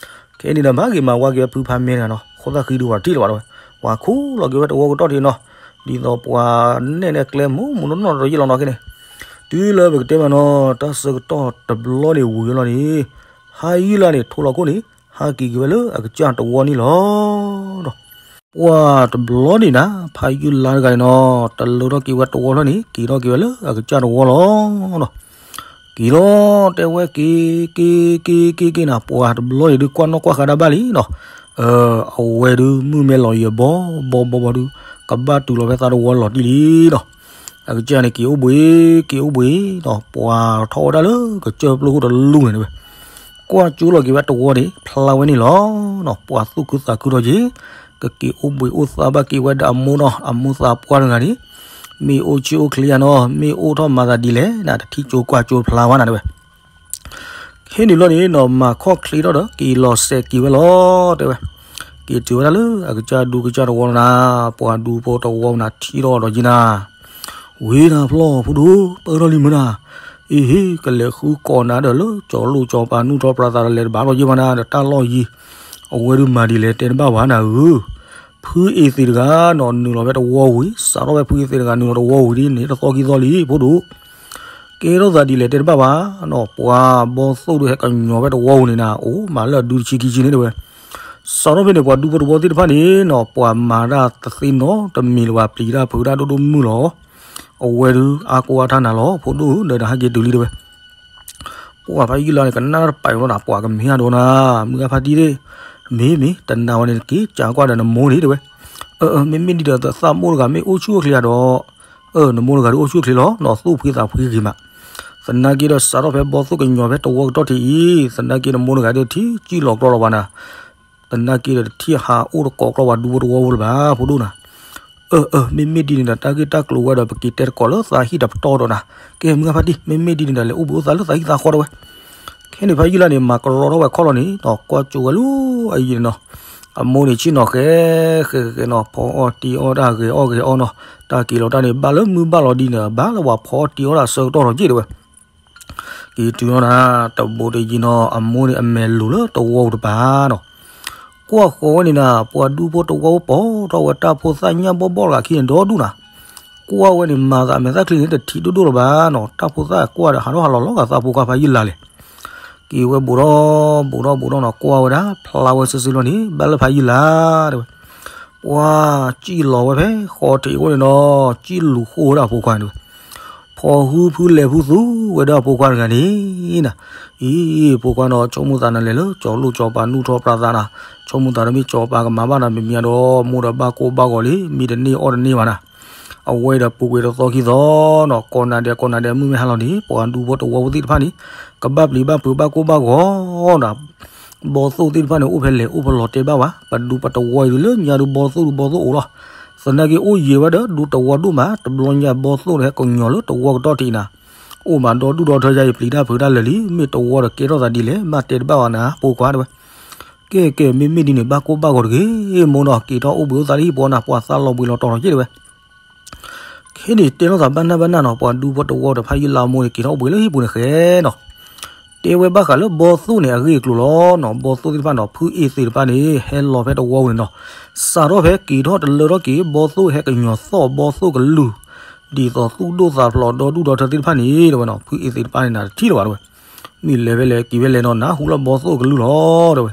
ခဲန့ၣ်ဒီး မၤဂ့ၤမၤဝါက့ၤဝဲဖုဖါမဲတဂၤနီၤ, ဃိၣ်သၣ်ဃံဒုးပှၤတထံၣ်လၢၤဘၣ်တဲဝဲ, ပှၤခူၣ်လီၤက့ၤဝဲတဝီကတီၢ်ထံးနီၤ, ဒ်သိးပှၤနဲၣ်နဲၣ်ကျဲမူးမူးနီၢ်နီၢ်ဒီးယ့ၢ်လီၤနီၤခဲန့ၣ်. တုၤလၢပကတဲမးနီၤ, တၢ်ဆၢကတီၢ်တဘျီန့ၣ်ဝံၤလီၤန့ၣ်, ဖးယံာ်လါန့ၣ် ထိးလီၤခိၣ်န့ၣ် ဟးက့ၤက့ၤဝဲလၢအကစၢ်တဝီန့ၣ်လီၤ. ဒီးပှၤတဘျီန့ၣ်နၤ, ဖးယံာ်လါတဂၤန့ၣ်နီၤ, တလၢထီၣ်က့ၤဝဲတဝီဖျၢၣ်န့ၣ် က့ၤထီၣ်က့ၤဝဲလၢအကစၢ်တဝီလီၤ. က့ၤလီၤတဲဝဲက့ၤက့ၤက့ၤက့ၤက့ၤနၤ, ပှၤတဘျီန့ၣ်ဒုးကွၢ်နီၣ်ကွၢ်ဃာ်တၢ်ဘၣ်လံနီၤ. အဝဲဒုးမုၢ်မဲလီၤယံၤဘီဘီဘီဘီဒုး ကဘၣ်တုၤလီၤဖဲသးတဝီလီၤတံၢ်လံနီၤ. အကစၢ်န့ၣ်က့ၤအိၣ်ဘှံး က့ၤအိၣ်ဘှံးနီၤ, ပှၤထီၣ်ဝဲဒၣ်လၢကစၢၢ်ပျိခိၣ်တလူၢ်န့ၣ်ဝဲ, ကွၢ်ကၠိလီၤက့ၤဝဲတဝီန့ၣ် ဖျါဝဲန့ၣ်လီၤ. ပှၤသူၣ်ခုသးခုထီၣ်က့ၤ ကက့ၤအိၣ်ဘှံးအိၣ်သါဘၣ်က့ၤဝဲဒၣ်အမိၢ်နီၤ, အမိၢ်သးပှၢ်တဂၤန့ၣ် မ့ၢ်အိၣ်ဆ့အိၣ်ချ့ဧါနီၤ, မ့ၢ်အိၣ်ထီၣ်မၤသးဒ်လဲၣ်နၤ, တထံၣ်ကၠိကွၢ်ကၠိဖျါဝဲနၤတဲဝဲ. ခဲန့ၣ်ဘျီန့ၣ်နီၤ, မၤခီၣ်ချ့ထီၣ်ဒီး က့ၤလီၤစဲးက့ၤဝဲလီၤတဲဝဲ. က့ၤတုၤဝဲဒၣ်လၢအကစၢ်ဒူကစၢ်တဝီလီၤနၤ, ပှၤဒူဖိတဝီနၤထံၣ်ထီၣ်ဒီးယံၤနၤ, ဝံၤနၤဖျီၣ်ဖိဒိၣ် ပၢထီၣ်လံမုၢ်နၤ, အ့ဟ့ၣ် ကလဲၤဃုကိးနၤဒီးလၢကၠီၤလိၣ်ကၠီၤပၤနူၢ်ထီၣ်ပြးသးဒီးလဲၤတဘၣ်ထီၣ်ယံၤမးနၤဒီးတၢ်လီၢ်ယံၤ, အဝဲဒုးမၤဒ်လဲၣ်တဲတဘၣ်ဘၣ်နၤဧၢ. ဖုအ့သ့ၣ်တဂၤနီၤ နုာ်လီၤဖဲတဝီဝံၤ, စးထီၣ်ဖဲဖုအ့သ့ၣ်တဂၤနုာ်လီၤတဝီဝံၤဒ်န့ၣ် တသီခံသီလံ ဖိဒိၣ် ကဲထီၣ်သးဒ်လဲၣ်တဲတဘၣ်ဘၣ်နီၤ, ပှၤဘီသိၣ်ဒုးဟဲကညီၤဖဲတဝီပူၤန့ၣ်နၤ, အိၣ်မးလၢအဒုတဆံခံဆံန့ၣ်တဲဝဲ. စးထီၣ်ဖဲန့ၣ် ပှၤဒူဖိတဝီသ့ၣ်တဖၣ်န့ၣ်နီၤ, ပှၤမၤတၢ်တသ့နီတမံၤလၢၤဘၣ်, ပျံၤတၢ်ဖုးတၢ်ဒိၣ်ဒိၣ်မုၢ်လီၤ. အဝဲဒုးအါကိးအါထါနၤလီၤ ဖိဒိၣ်ဧၢ, ဒီးနဟဲက့ၤတုၤလံတဲဝဲ. ပှၤဖးယံာ်လါန့ၣ် ကနၣ်တပာ်အီၤလီၤနၤ, ပှၤကမ့ၢ်အဒိနၤ, မုၢ်ဂၤဖါတံၢ်သ့ၣ်, မ့ၢ်မ့ၢ် တနာ်ဝဲန့ၣ် နက့ၤကးကွၢ်ဒီးနမိၢ်န့ၣ် တဲဝဲ. အၢ အၢ မ့မ့ၢ်ဒ်ဒီး သးမိၢ်တဂၤမ့ၢ်အိၣ်ဆူၣ်အိၣ်ချ့ဧါဒီး, အၢ နမိၢ်တဂၤဒုးအိၣ်ဆူၣ်အိၣ်ချ့လီၤနီၤ, သူၣ်ဖှံသးဖှံဂ့ၤမး. သနာ်က့ဒီး စးထီၣ်ဖဲဘီသိၣ်ကညီၤဖဲတဝီကတီၢ်ထံးအံၤ, သနာ်က့နမိၢ်တဂၤဒီး တထံၣ်စံၣ်လီၤကျီလီၤဘၣ်နၤ. သနာ်က့ဒီး တထံၣ်ဟးအိၣ်တကိးကျီဘၣ်ဒူဖိတဝီဖိလၢၤဘၣ် ဖိဒိၣ်နၤ. အၢ အၢ မ့မ့ၢ်ဒ်န့ၣ်ဒီး တၢ်ဂ့ၢ်တၢ်ကျိၤဝဲဒီး ပက့ၤတဲတကိးလၢသးဟံၣ်တပတီၢ်ဒီးနၤ. ကဲ မုၢ်ဂၢ်ဖါတံၢ် မ့မ့ၢ်ဒ်န့ၣ်ဒီး လဲၤအိၣ်ဘှံးအိၣ်သါလၢသးဟံၣ်သးဃီ တဲဝဲ. ခဲန့ၣ် ဖါယုၢ်လါန့ၣ် မၤကရီထီၣ်ဝဲခီၣ်လီၤန့ၣ်ဒီး ကွၢ်ကၠိဝဲလၢအယံၤန့ၣ်နီၤ. အမိၢ်န့ၣ်ဆ့ၣ်နီၤဃဲဃဲဃဲနီၤ, ဖီအီၣ်တံၢ်အီၣ်တၢ်ဂဲၤအီၣ်ဂဲၤအီနီၤ. တၢ်က့ၤလီၤတၢ်န့ၣ် ဘၣ်လၢမုၢ်ဘၣ်လီၤဒ်န့ၣ် ဘၣ်လၢပှၤဖီအီၣ်တံၢ်အီၣ်တၢ်ဆၢကတီၢ်ထီၣ်က့ၢ် တဲဝဲ. က့ၤတုၤနီၤနၤ, တဘူးတယံၤနီၤ, အမိၢ်န့ၣ်အမဲာ်လိၤလၢတဝီပူၤတပၤနီၤ. ကွၢ်ဃီၤဝဲန့ၣ်နၤ, ပှၤဒူဖိတဝီဖိပိာ်ထီၣ်ဝဲတၢ်ဖိသၣ်ညၣ်ဘီၣ်ဘီၣ်တဂၤခံန့ၣ် ဒီဒူၣ်နၤ. ကွၢ်ဝဲန့ၣ် မၤသးမဲာ်သၣ်ချံန့ၣ် တထံၣ်ဒိၣ်ဒိၣ်လၢၤဘၣ်နီၤ. တၢ်ဖိသၣ်ကွၢ်ဒီး ဟးထီၣ်ဟးလီၤလီၤဂာ်သးဖိခွါဖါယုၢ်လါလဲၣ်. က့ၤဝဲဘူးထီၣ်ဘူးထီၣ်ဘူးထီၣ်နီၤ, ကွၢ်ဝဲဒၣ် ဖျါဝဲစုာ်စုာ်လီၤန့ၣ် ဘၣ်လၢဖါယုၢ်လါ တဲဝဲ. ပှၤစံၣ်လီၤဝဲဖဲဃီထံးအဃိန့ၣ်နီၤ, စံၣ်လူၤဃိဝဲဒၣ်အဖိခွါန့ၣ်ဝဲ. ဖီဟုဖုလဲၤဖုသူဝဲဒၣ်အဖိခွါတဂၤန့ၣ်နၤ. အံၤ ဖိခွါနီၤ, ဆိကမိၣ်သးနၤလဲၤလၢကၠီၤလိၣ်ကၠီၤပၤ နူၢ်ထီၣ်ပြးသးနၤ. ဆိကမိၣ်သးတမ့ၢ်ကၠီၤပၤကမၤဘၣ်နၤ မ့မ့ၢ်ဒီး မိၢ်ဒီးဘၣ်ကိၢ်ဘၣ်ဂီၤလံ, မံတန့ၢ်အီၣ်တန့ၢ်ဘၣ်နၤ. အဝဲဒီးပူၤကွံာ်တသီခံသီနီၤ, ကိးနၤဒဲးကိးနၤဒဲး မုၢ်မ့ၢ်ဟါလီၤန့ၣ် ပှၤဒူဖိတဝီဖိသ့ၣ်တဖၣ်န့ၣ် ကဘၣ်ပျံၤဘၣ်ဖုးဘၣ်ကိၢ်ဘၣ်ဂီၤနၤ. ဘီသိၣ်သ့ၣ်တဖၣ်န့ၣ် အိၣ်ဖဲလဲၣ်အိၣ်ဖဲလဲၣ်တဲဘၣ်ဝဲ, ပဒူပတဝီအံၤဒုးလၢညါဒုးဘီသိၣ်ဒုးဘီသိၣ်အိၣ်လီၤ. သနာ်က့အိၣ်ယံၤဝဲဒီးဒူတဝီဒိၣ်မး, တဘျီညါဘီသိၣ်န့ၣ်ဟဲကညီၤလၢတဝီကတီၢ်ထံးနၤ. အိၣ်မးဒီဒူၣ်ဒီထၢယါအံၤ ပျံၤတၢ်ဖုးတၢ်လၢာ်လံ, မ့ၢ်တဝီဒီးကဲထီၣ်သးဒ်လဲၣ် ဘၣ်တဲတဘၣ်ဘၣ်နၤ ဖိခွါတဲဝဲ. ကဲကဲ မ့မ့ၢ်ဒ်န့ၣ် ဘၣ်ကိၢ်ဘၣ်ဂီၤတဂ့ၤ, မိၢ်နီၤ က့ၤထီၣ်အိၣ်ဘှံးအိၣ်သါလၢဟံၣ်ပှၤနၤ, ပှၤသးလီၤဘှံးလီၤတီၤလီၤက့ၢ်တဲဝဲ. ခဲန့ၣ်တဲထီၣ်သးဘၣ်နၢ်ဘၣ်နၢ်နီၤ, ပှၤဒူဖိတဝီဒီးဖါယုၢ်လါမိၢ်န့ၣ် က့ၤထီၣ်အိၣ်ဘှံးလၢဟံၣ်ပူၤန့ၣ်ဃဲနီၤ. တဲဝဲဘၣ်ဃးလၢဘီသိၣ်န့ၣ်အဂ့ၢ်အကျိၤလီၤနီၤ. ဘီသိၣ်သ့ၣ်တဖၣ်နီၤ, ဖုအ့ၤသ့းတဖၣ်န့ၣ် ဟဲလီၤဖဲတဝီပူၤန့ၣ်နီၤ. စးထီၣ်ဖဲက့ၤထီၣ်တလၢထီၣ်က့ၤ ဘီသိၣ်ဟဲကညီၤသီၣ်ဘီသိၣ်ကလုၢ်, ဒ်သိးသူၣ်ဒိၣ်သးဖျိးဒီဒူၣ်ဒီထၢသ့ၣ်တဖၣ်န့ၣ် တဲဝဲနီၤ, ဖုအ့ၤသ့းတဖၣ်န့ၣ်နၤ တထံၣ်လၢၤဘၣ်တဲဝဲ. မ့ၢ်လဲၤဖဲလဲၣ်က့ၤဖဲလဲၣ်နီၤ, နၢ်ဟူလၢဘီသိၣ်ကလုၢ်လီၤတဲဝဲ.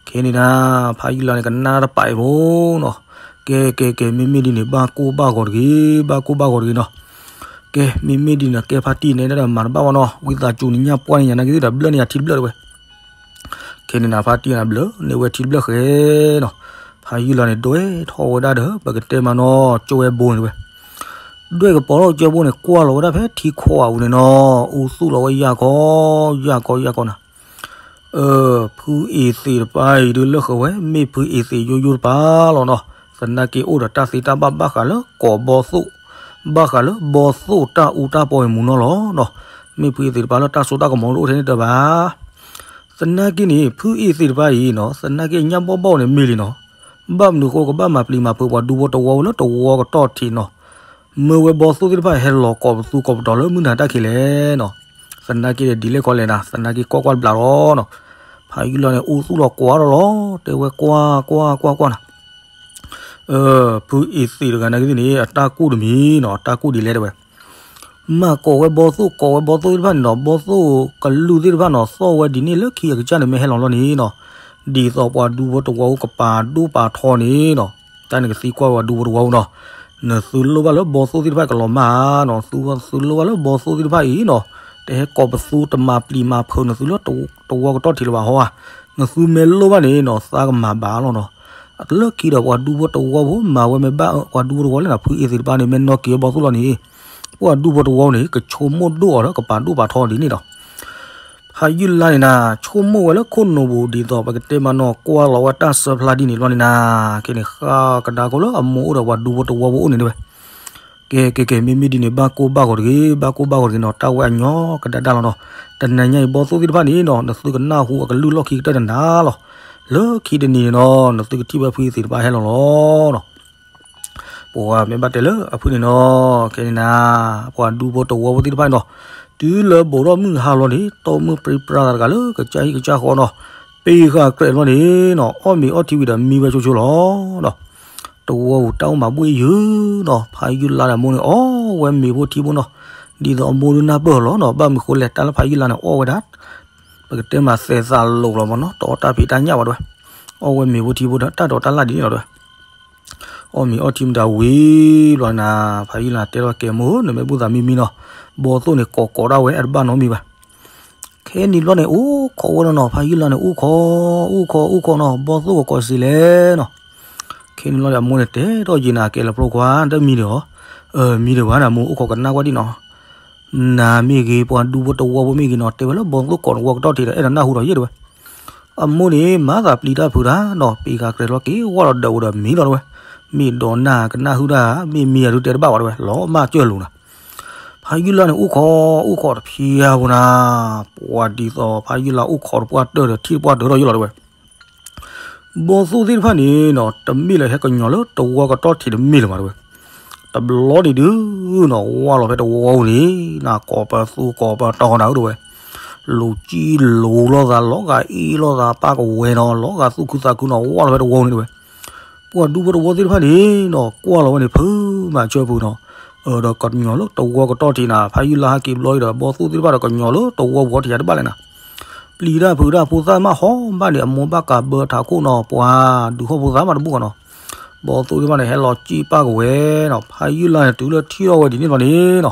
ခဲန့ၣ်နၤ, ဖါယုၢ်လါန့ၣ် ကနၣ်တပာ်အံၤဖိနီၤ. ကဲကဲကဲ မ့မ့ၢ်ဒ်န့ၣ် ဘၣ်ကိၢ်ဘၣ်ဂီၤတဂ့ၤ, ဘၣ်ကိၢ်ဘၣ်ဂီၤတဂ့ၤနီၤ. ကဲ မ့မ့ၢ်ဒ်န့ၣ် ကဲဖါတံၢ်န့ၣ် ဒ်မၤတဘၣ်ဘၣ်နီၤ, ဝံသးစူၤနညၣ်ပှၢ်န့ၣ် ယၤနာ်က့ၤဒီးဘျၢၣ်န့ၣ် ယၤထံတဘျၢၣ်တဲဝဲ. ခဲန့ၣ်နၤ ဖါတံၢ်နၤဘျၢၣ်န့ၢ်ဝဲထံတဘျၢၣ်ဃဲနီၤ. ဖါယုၢ်လါန့ၣ် ဒွဲၣ်ထီၣ်ဝဲဒၣ်ဒီး ပကတဲမးနီၤ ကၠိဝဲဘိန့ၣ်တဲဝဲ. ဒွဲၣ်ကပီၤထီၣ်ကၠိဘိန့ၣ် ကွၢ်လီၤဝဲဒၣ်ဖဲထံခိၣ်အပူၤန့ၣ်နီၤ, အူသူၣ်လီၤဝဲယၢ်ကီ ယၢ်ကီ ယၢ်ကီနၤ. ဖုအ့ၤသ့းတပၤအံၤဒုးလၢဃဝဲ မ့ၢ်ဖုအ့ၤသ့းယိယိတပၤလီၤနီၤ. သနာ်က့အိၣ်ဒီးတၢ်သ့တၢ်ဘၣ်ဘၣ်ဃးလၢကိးဘီသိၣ်, ဘၣ်ဃးလၢဘီသိၣ်တၢ်အူတၢ်ပီအံၤမူနီၤလီၤနီၤ. မ့ၢ်ဖုအ့ၤသ့းတပၤလၢတၢ်စိတၢ်ကမီၤတအိၣ်ထဲန့ၣ်တဘၣ်. သနာ်က့န့ၣ် ဖုအ့ၤသ့းတပၤအံၤနီၤ, သနာ်က့ညၣ်ဘီၣ်ဘီၣ်န့ၣ်မ့ၢ်လံနီၤ. ဘၣ်မနုၤအဃိကဘၣ်မၤပျံၤမၤဖုးပှၤဒူဖိတဝီဖိလၢတဝီကတီၢ်ထံးနီၤ. မ့ၢ်ဝဲဘီသိၣ်သ့ၣ်တဖၣ်ဟဲလီၤကိးပသူကိးပတီၤလၢမုၢ်နၤတၢ်ခံးလဲၣ်နီၤ. သနာ်က့ဒ်လဲၣ်ခီလဲၣ်နၤ, သနာ်က့ကွၢ်ကွၢ်တဘျးလီၤနီၤ. ဖါယုၢ်လါန့ၣ် အူသူၣ်လီၤကွၢ်ထီၣ်လီၤ, တဲဝဲကွၢ်ကွၢ်ကွၢ်ကွၢ်နၤ. ဖုအ့ၤသ့းတဂၤနာ်က့ၤသ့ၣ်န့ၣ် အတၢ်ကူၣ်တမံၤနီၤ, အတၢ်ကူၣ်ဒ်လဲၣ်တဲဝဲ. မၤကိးဝဲဘီသိၣ် ကိးဝဲဘီသိၣ်သ့ၣ်တဖၣ်န့ၣ်နီၤ, ဘီသိၣ်ကလုၢ်သ့ၣ်တဖၣ်နီၤ, သီၣ်ဝဲဒ်န့ၣ်လၢခံအကစၢ်န့ၣ်မ့ၢ်ဟဲလီၤလီၤန့ၣ်နီၤ. ဒ်သိးပှၤဒူဖိတဝီဖိကပာ်ဒိၣ်ပာ်ထီန့ၣ်နီၤ. တၢ်န့ၣ်ကသံကွၢ်ပှၤဒူဖိတဝီဖိနီၤ. နသုလိၣ်ဘၣ်လၢဘီသိၣ်သ့ၣ်တဖၣ်ကလီၤမၢ်ဧါနီၤ, သုသုလိၣ်ဘၣ်လၢဘီသိၣ်သ့ၣ်တဖၣ်အံၤနီၤ, တဟဲကိးပသူတမၤပျံၤမၤဖုးနသုလၢတဝီကတီၢ်ထံးလၢၤဘၣ်ဟီဧါ. နသုမ့ၢ်လိၣ်ဘၣ်န့ၣ်နီၤ, သးကမၤဘၣ်လီၤနီၤ. လၢခံဒီးပှၤဒူဖိတဝီဖိ မၤဝဲမ့ၢ်ဘၣ်ပှၤဒူဖိတဝီလဲၣ်နီၤ, ဖုအ့ၤသ့းတဖၣ်န့ၣ် မ့ၢ်နီၣ်က့ၤဘီသိၣ်လီၤန့ၣ်, ပှၤဒူဖိတဝီန့ၣ် ကဆိကမိၣ်ဒိၣ်အီၤဒီးကပာ်ဒိၣ်ပာ်ထီဒ်န့ၣ်ဒီး ဖါယုၢ်လါန့ၣ်နၤ, ဆိကမိၣ်ဝဲလၢခိၣ်နူာ်ပူၤ ဒ်သိးပကတဲမးနီၤ, ကွၢ်လီၤဝဲတၢ်စၢဖျါဒ်န့ၣ်လီၤန့ၣ်နၤ, က့န့ၣ်ဃၣ်ကဒါခိၣ်လၢအမိၢ်အိၣ်ဒီးပှၤဒူဖိတဝီဖိအိၣ်န့ၣ်တဲဝဲ. ကဲကဲကဲ မ့မ့ၢ်ဒ်န့ၣ် ဘၣ်ကိၢ်ဘၣ်ဂီၤတဂ့ၤ, ဘၣ်ကိၢ်ဘၣ်ဂီၤတဂ့ၤနီၤ, တၢ်ဝဲအညီကဒါဒါလီၤနီၤ. တနၤညါအံၤ ဘီသိၣ်သ့ၣ်တဖၣ်န့ၣ်နီၤ, နသုကနၢ်ဟူအကလုၢ်လီၢ်ခံကတၢၢ်တနၤလီၤ. လၢခံတနံၤန့ၣ်နီၤ, နသုကထံၣ်ဝဲဖုအ့ၤသ့းတဖၣ်ဟဲလီၤလီၤနီၤ. ပဝဲမ့ၢ်ဘၣ်တဲလၢအဖုန့ၣ်နီၤ, ခဲန့ၣ်နၤ, ပှၤဒူဖိတဝီဖိသ့ၣ်တဖၣ်န့ၣ်နီၤ, တုၤလၢဘူးထီၣ်မုၢ်ဟါလီၤန့ၣ် တီၢ်မုၢ်ပြံပြါသးတဂၤလၢကစၢ်ဟံၣ်ကစၢ်ဃီနီၤ, ပ့ၤဃာ်ကြဲးလီၤန့ၣ်နီၤ, အီၣ်မ့ၤအီထံဝံၤဒီးမံဝဲဆိဆိလီၤနီၤ. တဝီပူၤတၢ်အိၣ်မၤဘှ့ၣ်ယုာ်နီၤ, ဖါယုၢ်လါဒီးအမိၢ်န့ၣ် အီၣ်ဝဲမ့ၤဖိထံဖိနီၤ, ဒ်သိးအမိၢ်ဒုးနၢ်ပၢၢ်လီၤနီၤ, ဘၣ်မနုၤဃိလဲၣ် တၢ်လၢဖါယုၢ်လါန့ၣ် အီၣ်ဝဲဒၣ် ပကတဲမးသဲးသးလိၤလီၤမးနီၤ, တအီၣ်တၢ်ဖံးတၢ်ညၣ်ဘၣ်တဲဝဲ, အီၣ်ဝဲမ့ၤဖိထံဖိဒီး တၢ်ဒိးတၢ်လၣ်ဒ်န့ၣ်လီၤတဲဝဲ. အီၣ်မ့ၤအီထံမတၤဝံၤဘျီန့ၣ်နၤ, ဖါယုၢ်လါတဲထီၣ်ကဲမိၢ်ဧၢ, နမ့ၢ်ဘူၣ်သးမံမံနီၤ, ဘီသိၣ်န့ၣ်ကိးကိးဒၣ်ဝဲ အတဘၣ်နီတမံၤဘၣ်. ခဲနံၤဘျီန့ၣ် အိၣ်ခိးဝဲလီၤနီၤ, ဖါယုၢ်လါန့ၣ် အိၣ်ခိး, အိၣ်ခိး အိၣ်ခိးနီၤ, ဘီၣ်သိၣ်ကကိးစ့လဲၣ်နီၤ. ခဲနံၤဘျီန့ၣ် အမိၢ်န့ၣ်တဲထီၣ်က့ၤနၤ ကဲလၢဖျိခွါ တမံၤဒံးဧါ, မံဒံးဘၣ်နၤ မိၢ်အိၣ်ခိးကနၣ်ကွၢ်ဒံးနီၤ. နၤမ့ၢ်ဂ့ၤ ပှၤဒူဖိတဝီဖိမ့ၢ်ဂ့ၤနီၤ တဲဝဲလၢဘီၣ်သိၣ်ကိးတဝီကတီၢ်ထံးဒီး အဲၣ်ဒိးနၢ်ဟူဒီးယဲၢ်တဲဝဲ. အမိၢ်န့ၣ် မၤသးပျံၤတၢ်ဖုးတၢ်နီၤ, ပ့ၤဃာ်ကြဲးလီၤက့ၤဝဲဒီးဒၢးဝဲဒီးမံလီၤတဲဝဲ, မ့ၢ်ဒိးနၢ်ကနၣ်ဟုၣ်တၢ် မ့ၢ်မံအဒုးတဲတဘၣ်ဘၣ်တဲဝဲ, လီၤမၢ်ကၢၢ်လိာ်နၤ. ဖါယုၢ်လါန့ၣ် အိၣ်ခိး အိၣ်ခိးတဖျါဖိနၤ, ပှၤဒ်သိးဖါယုၢ်လါအိၣ်ခိးတပှၢ်တၢၢ်ဒီးထံၣ်တပှၢ်တၢၢ်ထီၣ်ယဲၢ်လီၤတဲဝဲ. ဘီၣ်သိၣ်သ့ၣ်တဖၣ်န့ၣ်နီၤ တမ့ၢ်လၢဟဲကညီၤလၢတဝီကတီၢ်ထံးတမ့ၢ်လၢၤဘၣ်တဲဝဲ. တဘျီန့ၣ်ဒုးနီၤ ဝၢ်လီၤဖဲတဝီပူၤန့ၣ် နကိးပသူကိးပတီၤနၤဧၢတဲဝဲ, လူၤကံၣ်လူၤလိာ်သး လီၤဂာ်အ့ၣ်လိာ်သးပၢ်ကဝဲၤနီၤ, လီၤဂာ်သူၣ်ခုသးခုနီၤ ဝၢ်လီၤဖဲတဝီပူၤန့ၣ်တဲဝဲ. ပှၤဒူဖိတဝီသ့ၣ်တဖၣ်န့ၣ်နီၤ ကွၢ်လီၤဝဲန့ၣ် ဖုမၤဆၢဖုနီၤ, ဒီးကညီၤလၢတဝီကတီၢ်ထံးနၤ, ဖါယုၢ်လါဟဲက့ၤဘျီအံၤဒီး ဘီၣ်သိၣ်သ့ၣ်တဖၣ်ဒီးကညီၤလၢတဝီပူၤထံးယၤတဘၣ်လဲၣ်နၤ. ပျံၤတၢ်ဖုးတၢ်ဖိသၣ်မးဟီၣ်ဘၣ်န့ၣ် အမိၢ်ဘၣ်ကးဘၢထးခိၣ်နီၤ, ပှၤဒုးဟီၣ်ဖိသၣ်မးတဘူၣ်ဃီနီၤ. ဘီၣ်သိၣ်သ့ၣ်တဖၣ်န့ၣ် ဟဲလီၤကံၣ်ပၢ်ကဝဲၤနီၤ, ဖါယုၢ်လါန့ၣ် တုၤလၢထံၣ်ထီၣ်ဝဲဒ်န့ၣ်လီၤန့ၣ်နီၤ,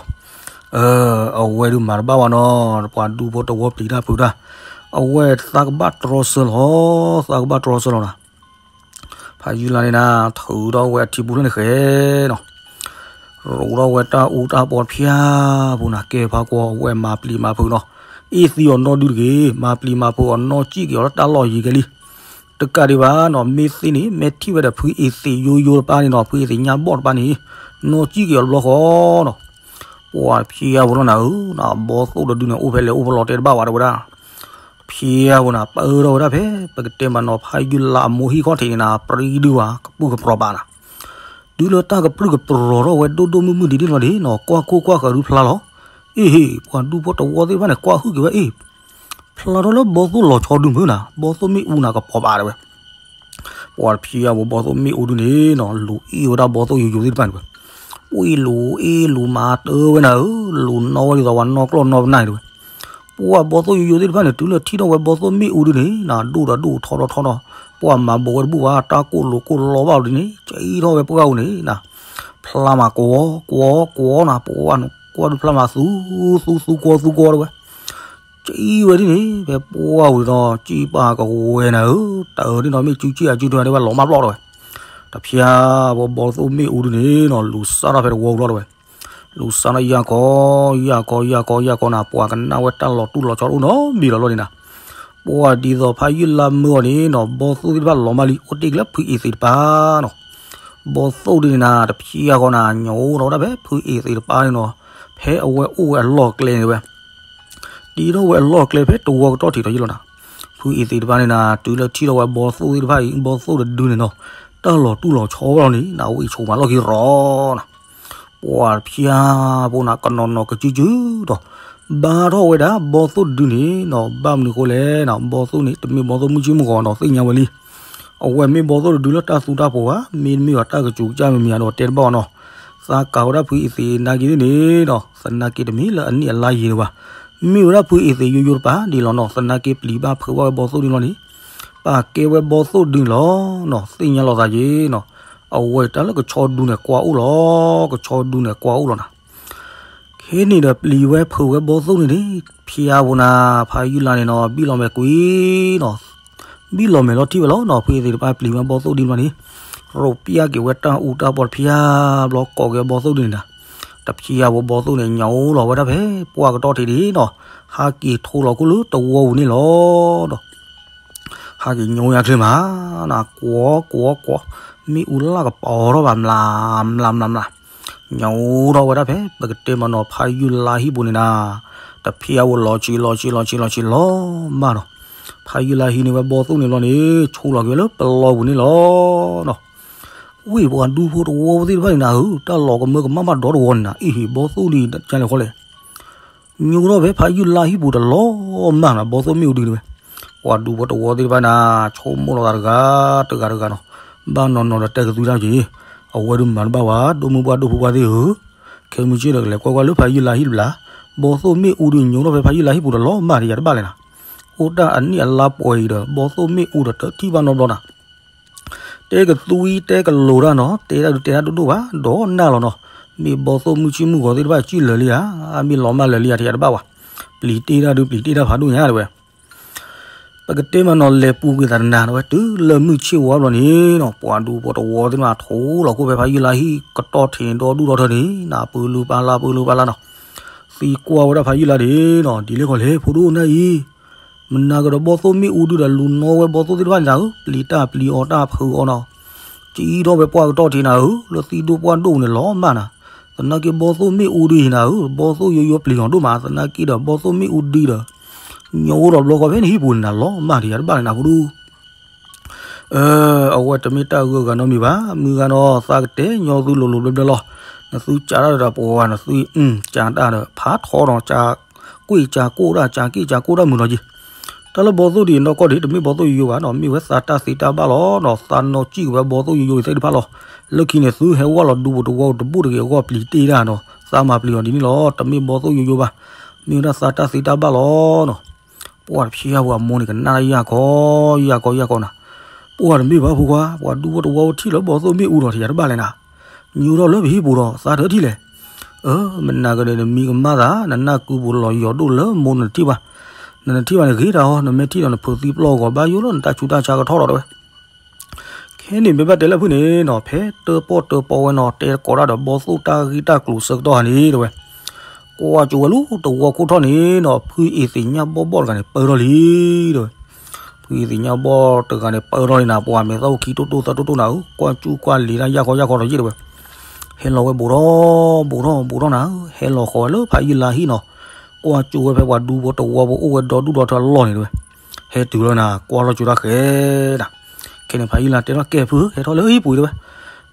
အဝဲဒုးမၤတဘၣ်ဘၣ်နီၤ, ပှၤဒူဖိတဝီပျံၤတၢ်ဖုးတၢ်, အဝဲသးကဘၣ်တြီဆၢလီၤ, သးကဘၣ်တြီဆၢလီၤနၤ. ဖါယုၢ်လါန့ၣ်နၤ ထုးထီၣ်ဝဲအထံပူၤလၢန့ၣ်ဃဲနီၤ, ရိးထီၣ်ဝဲတၢ်အူတၢ်ပီတဖျါပူၤနၤ, ကဲဖါကွီၤ အဝဲမၤပျံၤမၤဖုးနီၤ, အ့ၣ်သံအီၤနီၢ်ဒုတဂ့ၤ, မၤပျံၤမၤဖုးအီၤ နီၢ်ကံၣ်က့ၤအီၤလၢတၢ်လီၢ်ယံၤကဲလံ. တကးဒံးဘၣ်နီၤ, မ့ၢ်သ့န့ၣ် မ့ၢ်ထံၣ်ဝဲဒီးဖုအ့သ့းယိယိတပၢ်န့ၣ်နီၤ, ဖုအ့သ့းညါဘီၣ်တပၢ်န့ၣ် နီၢ်ကံၣ်က့ၤအီၤတဘျီဃီနီၤ. ပှၤတဖျါဖိလီၤနၤဧၢ, ဘီၣ်သိၣ်တဒုန့ၣ် အိၣ်ဖဲလဲၣ်အိၣ်ဖဲလဲၣ်တဲတဘၣ်ဝဲဒၣ်ဝဲဒၣ် တဖျါဖိနၤ ပၢထီၣ်ဝဲဒၣ်ဖဲ ပကတဲမးနီၤ ဖါယုၢ်လါအမိၢ်ဟံၣ်ခီၣ်ထံးန့ၣ်နၤ ပြံဒုဝဲ ကပုၢ်ကပြီၤဘၣ်နၤ. တုၤလၢတၢ်ကပြုၢ်ကပြီၤထီၣ်ဝဲဒိၣ်ဒိၣ်မုၢ်မုၢ်ဒ်န့ၣ်လီၤန့ၣ်နီၤ, ကွၢ်ခိၣ်ကွၢ်ဃၢၤဒုဖျါလီၤ. အ့ၣ်ဟ့ၣ် ပှၤဒူဖိတဝီသ့ၣ်တဖၣ်န့ၣ် ကွၢ်ဟုၣ်က့ၤဝဲအ့ၣ်, ဖျါထီၣ်လၢဘီၣ်သိၣ်လီၤဆီဒုမုၢ်နၤ, ဘီၣ်သိၣ်မ့ၣ်အူနၤကပီၤဘၣ်တဲဝဲ. ပှၤတဖျါဖိဘီၣ်သိၣ်မ့ၣ်အူဒုန့ၣ်နီၤ လူၤအ့ၣ်ဝဲဒၣ်ဘီၣ်သိၣ်ယိယိသ့ၣ်တဖၣ်န့ၣ်ဝဲ, ပှ့ၢ်လူၤအ့ၣ်လူၤမၤတၢ်ဝဲနၤဧၢ, လူၤနီၣ်ဝဲဒ်သိးပှၤနီၣ်ကျီၢ်နီၣ်ပနၢ်န့ၣ်တဲဝဲ. ပှၤဘီၣ်သိၣ်ယိယိသ့ၣ်တဖၣ်န့ၣ် တုၤလၢထံၣ်ထီၣ်ဝဲဘီၣ်သိၣ်မ့ၣ်အူဒုန့ၣ်နၤ ဒိၣ်ဒီးဒိၣ်ထီဒီးထီဒီး, ပှၤမၤဘူးဝဲတဘူၣ်ဘၣ် တၢ်ကိၢ်လိာ်ကိၢ်လီဘၣ်ဒ်န့ၣ် ကံထီၣ်ဝဲပှၢ်အူန့ၣ်နၤ, ဖျါမးကွီၤကွီၤကွီၤနၤ, ပှၤကွၢ်ဒုဖျါမးသူသူသူကွီၤသူကွီၤတဲဝဲ. ကံဝဲဒ်န့ၣ် ဖဲပှၢ်ဝံၤဒီး ကံပာ်ကဝဲၤနၤဧၢ, တၢ်အၢဒ်နီၤ မ့ၢ်စုကံအစုထွဲဒ်ဝဲလီၤမၢ်ဘျီတဲဝဲ. တဖျါဖိဘီၣ်သိၣ်မ့ၣ်အူဒုန့ၣ်နီၤ လူၤစးထီၣ်ဖဲတဝီဘျီတဲဝဲ. လူၤစးထီၣ်ယၢ်ကီ ယၢ်ကီ ယၢ်ကီ ယၢ်ကီနၤ ပှၤကနၣ်ဝဲတၢ်လီၤတူၢ်လီၤဆီအိၣ်နီတဘ့ၣ်လီၤလီၤန့ၣ်နၤ. ပှၤဒ်သိးဖါယုၢ်လါမၢအီၤန့ၣ်နီၤ ဘီၣ်သိၣ်သ့ၣ်တဖၣ်လီၤမၢ်လံ အိၣ်တ့ၢ်က့ၤလၢဖုအ့သ့းတပၤနီၤ. ဘီၣ်သိၣ်ဒုန့ၣ်နၤ တဖျါဃီနၤ ညီအိၣ်ထီၣ်ဝဲဒၣ်ဖဲဖုအ့သ့းတပၤန့ၣ်နီၤ, ဖဲအဝဲအိၣ်ဝဲအလီၢ်ကျဲန့ၣ်ဝဲ တ့ထီၣ်ဝဲအလီၢ်ကျဲဖဲတဝီကတီၢ်ထံးဒီးယလီၤနၤ. ဖုအ့သ့းတပၤန့ၣ်နၤ တုၤလၢထံၣ်ထီၣ်ဝဲဘီၣ်သိၣ်သ့ၣ်တဖၣ်အံၤ ဘီၣ်သိၣ်တဒုန့ၣ်နီၤ တၢ်လီၤတူၢ်လီၤဆီဝဲလီၤန့ၣ်နၤ ဝံၣ်ဆိးမးလီၢ်ခံရီၤနၤ. ပှၤတဖျါဖိနၤ ကနီၤနီၤကစုစုဒီး ဘါထီၣ်ဝဲဒၣ်ဘီၣ်သိၣ်တဒုန့ၣ်နီၤ. ဘၣ်မနုၤအဃိလဲၣ်နၤ ဘီၣ်သိၣ်န့ၣ် တမ့ၢ်ဘီၣ်သိၣ်မုၢ်ဆ့ၣ်မုၢ်ဂီၤနီၤ သ့ၣ်ညါဝဲလံ. အဝဲမ့ၢ်ဘီၣ်သိၣ်တဒုလၢတၢ်သူတၢ်ဖိဘၣ် မ့တမ့ၢ်ဘၣ်တၢ်ကစူၤကစၢ်မံၤမံၤဒီးတဲတဘၣ်အီၤနီၤ. သးကၤဝဲဒၣ်ဖုအ့သ့းနာ်က့န့ၣ်နီၤ သနာ်က့တမ့ၢ်လၢအနံၣ်အလါယံၤလၢၤဘၣ်. မ့ၢ်ဝဲဒၣ်ဖုအ့သ့းယိယိတပၤဒ်လီၤနီၤ သနာ်က့ပျံၤဘၣ်ဖုးဘၣ်ဝဲဘီၣ်သိၣ်ဒ်လီၤန့ၣ် ပာ်ကဲဝဲဘီၣ်သိၣ်တဒုန့ၣ်လီၤနီၤ သ့ၣ်ညါလိာ်သးက့ၤနီၤ. အဝဲတၢ်လၢကဆီဒုန့ၣ်ကွၢ်အိၣ်လီၤ ကဆီဒုန့ၣ်ကွၢ်အိၣ်လီၤနၤ. ခဲန့ၣ်ဒီးပျံၤဝဲဖုးဝဲဘီၣ်သိၣ်န့ၣ်န့ၣ် ဖျါဖိနၤ ဖါယုၢ်လါန့ၣ်နီၤ ဘံၣ်လီၤမဲာ်ကွံာ်နီၤ ဘံၣ်လီၤမဲာ်လီၤထံၣ်ဝဲလီၤနီၤ ဖုအ့သ့းတပၤပျံၤဝဲဘီၣ်သိၣ်ဒ်လီၤန့ၣ် ရိးပျၢ်က့ၤဝဲတၢ်အူတၢ်ပီတဖျါဘျီကိးက့ၤဘီၣ်သိၣ်ဒုန့ၣ်နၤ. တဖျါဖိဘီၣ်သိၣ်န့ၣ် ညီအိၣ်လီၤဝဲဒၣ်ဖဲပှၢ်ကတီၢ်ထံးဒ်နီၤ ဟးက့ၤထိလီၤခူၣ်လၢတဝီပူၤန့ၣ်လီၤဒီး ဟးက့ၤညိယါချ့မးနၤ ကွီၤကွီၤကွီၤ မ့ၣ်အူလၢ်ကပီၤထီၣ်ဘၣ် မျးမျးမျးမျး ညီအိၣ်ထီၣ်ဝဲဒၣ်ဖဲ ပကတဲမးနီၤ ဖါယုၢ်လါဟံၣ်ပူၤန့ၣ်နၤ. တဖျါဖိလီၤဆံးလီၤဆံးလီၤဆံးလီၤဆံးလီၤလီၤမးနီၤ. ဖါယုၢ်လါဟံးန့ၢ်ဝဲဘီၣ်သိၣ်န့ၣ်ဘျီန့ၣ် ဆိလီၤက့ၤဝဲလၢပလီၢ်ပူၤန့ၣ်လီၤနီၤ. ဝံၢ်ပှၤဒူဖိတဝီဖိသ့ၣ်တဖၣ်န့ၣ်နၤဧၢ တၢ်လီၤကမၢကမၣ်ဘၣ်ဒီတဝီန့ၣ်နၤ အ့ၣ်ဟ့ၣ်ဘီၣ်သိၣ်ဒုကလဲၤဃီလဲၣ် ညိထီၣ်ဖဲဖါယုၢ်လါဟံၣ်ပူၤတလီၤမၢ်နၤ ဘီၣ်သိၣ်မ့ၣ်အူဒုန့ၣ်ဝဲ. ပှၤဒူဖိတဝီသ့ၣ်တဖၣ်နၤ ဆိကမိၣ်လီၤသးတဂၤတဂၤတဂၤနီၤ. ဘၣ်နီၤနီၤဒီးတဲကသုတၢ်က့ၤ အဝဲဒုးမၤတဘၣ်ဝဲ ဒိၣ်မုၢ်ပှၢ်ဒိၣ်ဖိပှၢ်သ့ၣ်ဧၢ. ခဲမုၢ်ဆ့ၣ်ဒီးကလဲၤကွၢ်ကွၢ်လၢဖါယုၢ်လါဟံၣ်တဘျီ ဘီၣ်သိၣ်မ့ၣ်အူဒုညိထီၣ်ဖဲဖါယုၢ်လါဟံၣ်ပူၤတလီၤမၢ်ဒီးယၤတဘၣ်လဲၣ်နၤ. အိၣ်တၢ်အနံၣ်အလါပှဲၤအံၤဒီး ဘီၣ်သိၣ်မ့ၣ်အူဒီးတထံၣ်ဘၣ်နီတဘျီနၤ တဲကသွံတဲကလိၤတၢ်နီၤ တဲတၢ်ဒုးတဲတၢ်ဒိၣ်ဒိၣ်ဘၣ် ဒီးနၢ်လီၤနီၤ. မ့ၢ်ဘီၣ်သိၣ်မုၢ်ဆ့ၣ်မုၢ်ဂီၤသ့ၣ်တဖၣ်စံၣ်လၢာ်လံဧါ, မ့ၢ်လီၤမၢ်လၢာ်လံဧါ တယၤတဘၣ်ဘၣ်. ပျံၤတ့ၢ်တၢ်ဒုး ပျံၤတ့ၢ်တၢ်ဖးဒိၣ်ညါတဲဝဲ. ပကတဲမးနီၤ လဲၤပူၤကွံာ်သးတနၤတဲဝဲ တုၤလၢမုၢ်ဆ့ၣ်ဝါဘျီန့ၣ်နီၤ ပှၤဒူဖိတဝီသ့ၣ်တဖၣ် ထိၣ်လီၤခိၣ်ဖဲဖးယုၢ်လါဟံၣ်ကတီၢ်ထံး ဒီဒူၣ်ဒီထၢန့ၣ် နၢ်ပၢၢ်လုၢ်ပၢ်လၢ် ပၢၢ်လုၢ်ပၢ်လၢ်နီၤ. သံကွၢ်ဝဲဒၣ်ဖးယုၢ်လါဒၣ်နီၤ ဒ်လဲၣ်ခီလဲၣ် ဖိဒိၣ်နၢ်အံၤ မနၤကဒီးဘီၣ်သိၣ်မ့ၣ်အူဒုဒီး လူၤနီၣ်ဝဲဘီၣ်သိၣ်သ့ၣ်တဖၣ်န့ၣ်နၤဧၢ, ပျံၤတၢ်ပျံၤအီၤတၢ်ဖုးအီၤနီၤ, ကံထီၣ်ဝဲပှၢ်ကတီၢ်ထံးနၤဧၢ, လၢသံၣ်ဒိၣ်ပှၢ်ဒိၣ်န့ၣ်လီၤမၢ်နၤ, သနာ်က့ဘီၣ်သိၣ်မ့ၣ်အူဒုအံၤနၤဧၢ, ဘီၣ်သိၣ်ယိယိပျံၤအီၤဒိၣ်မး, သနာ်က့ဒီးဘီၣ်သိၣ်မ့ၣ်အူဒုဒီး ညီအိၣ်ဒီးဘျီဃီဖဲန့ၣ်ဟံၣ်ပူၤန့ၣ်နၤလီၤမၢ် တယၤတဘၣ်န့ၣ်နၤဖိဒိၣ် အဝဲတမ့ၢ်တၢ်ဂုၤဂၤနီတမံၤဘၣ်, မုၢ်ဂၤနီၤ သးကတဲညီသုလိၤလိၤဘျၢဘျၢလီၤ, နသုကးတၢ်ဒီးပှၤ နသုကးတၢ်ဒီး ဖးထီနီၤ ကးကွ့ၢ်ကးကိၣ်တၢ် ကးက့ၢ်ကးကိၣ်တၢ်မုာ်နီၤက့ၤ, တၢ်လၢဘီၣ်သိၣ်ဒ်အံၤနီၢ်ကီၢ်ဒ် တမ့ၢ်ဘီၣ်သိၣ်ယိယိဘၣ်နီၤ, မ့ၢ်ဝဲသးတၢ်သ့တၢ်ဘၣ်လီၤနီၤ, သးနီၢ်ကံၣ်က့ၤဝဲဘီၣ်သိၣ်ယိယိအံၤသ့ၣ်တဖၣ်လီၤ, လၢခံန့ၣ် သုဟဲဝဲလီၤဒူဖိတဝီတဘူၣ်တဂ့ၤအဂီၢ်ပျံၤတ့ၢ်တၢ်နီၤ, သးမၤပျံၤအီၤဒ်န့ၣ်လီၤ, တမ့ၢ်ဘီၣ်သိၣ်ယိယိဘၣ်, မ့ၢ်ဝဲဒၣ်သးတၢ်သ့တၢ်ဘၣ်လီၤနီၤ ပှၤတဖျံပှၤမိၢ်န့ၣ် ကနၣ်ယၢ်ကီယၢ်ကီယၢ်ကီနၤ, ပှၤတမ့ၢ်ဘၣ်ဖိခွါ, ပှၤဒူဖိတဝီထံၣ်လၢဘီၣ်သိၣ်မ့ၣ်အူဒီး တယၤတဘၣ်လဲၣ်နၤ, ညိထီၣ်လၢပဟံၣ်ပူၤဒီး သးတထံၣ်လဲၣ်, အၢ မနၤကဒီးနမံကမၣ်သး နနၢ်ကုပူၤလီၤယီၤဒိၣ်လၢမိၢ်နထံၣ်ဘၣ်, နနထံၣ်ဘၣ်န့ၣ်ဂ့ၤတၢ်အီၤ, နမ့ၢ်ထံၣ်ဒီးနဖုးသံပျီၢ်ဂီၤဘၣ်ယိၣ်လၢ နတၢ်ဆူးတၢ်ဆါကထီၣ်ဒီးတဲဝဲ ခဲန့ၣ်မ့ၢ်ဘၣ်တဲလၢဖုန့ၣ်နီၤ ဖဲတၢပီၣ်တၢပီဝဲနီၤ တဲကိးတၢ်ဒီးဘီၣ်သိၣ်တၢ်ဂ့ၢ်တၢ်ကျိၤဆၢကတီၢ်ဟါန့ၣ်တဲဝဲ, ကွၢ်ကၠိဝဲလၢတဝီခိၣ်ထီၣ်န့ၣ်နီၤ ဖုအ့သ့ၣ်ညါဘီၣ်ဘီၣ်တဂၤန့ၣ် ပၢထီၣ်လံတဲဝဲ, ဖုအ့သ့ၣ်ညါဘီၣ်တဂၤန့ၣ် ပၢထီၣ်လံနၤ, ပှၤမဲာ်သၣ်အိၣ်ခံတိၢ်တိၢ်သၢတိၢ်တိၢ်နၤဧၢ, ကွၢ်ကၠူကွၢ်လံၤတၢ်ယၢ်ခီယၢ်ခီဒီးယ့ၣ်တဲဝဲ ဟဲလီၤဝဲဘူးထီၣ် ဘူးထီၣ် ဘူးထီၣ်နၤဧၢ, ဟဲလီၤဃီၤဝဲလၢဖးယုၢ်လါဟံၣ်နီၤ, ကွၢ်ကၠိဝဲဖဲပှၤဒူဖိတဝီဖိအိၣ်ဝဲဒီဒူၣ်ဒီထၢအလီၢ်န့ၣ်တဲဝဲ, ဟဲတုၤလီၤနၤ ကွၢ်လီၤကၠိတၢ်ဃဲနၤ, ခဲန့ၣ်ဖးယုၢ်လါတဲထီၣ်ကဲဖု ဟဲထီၣ်လၢဟံၣ်ပူၤတဲဝဲ,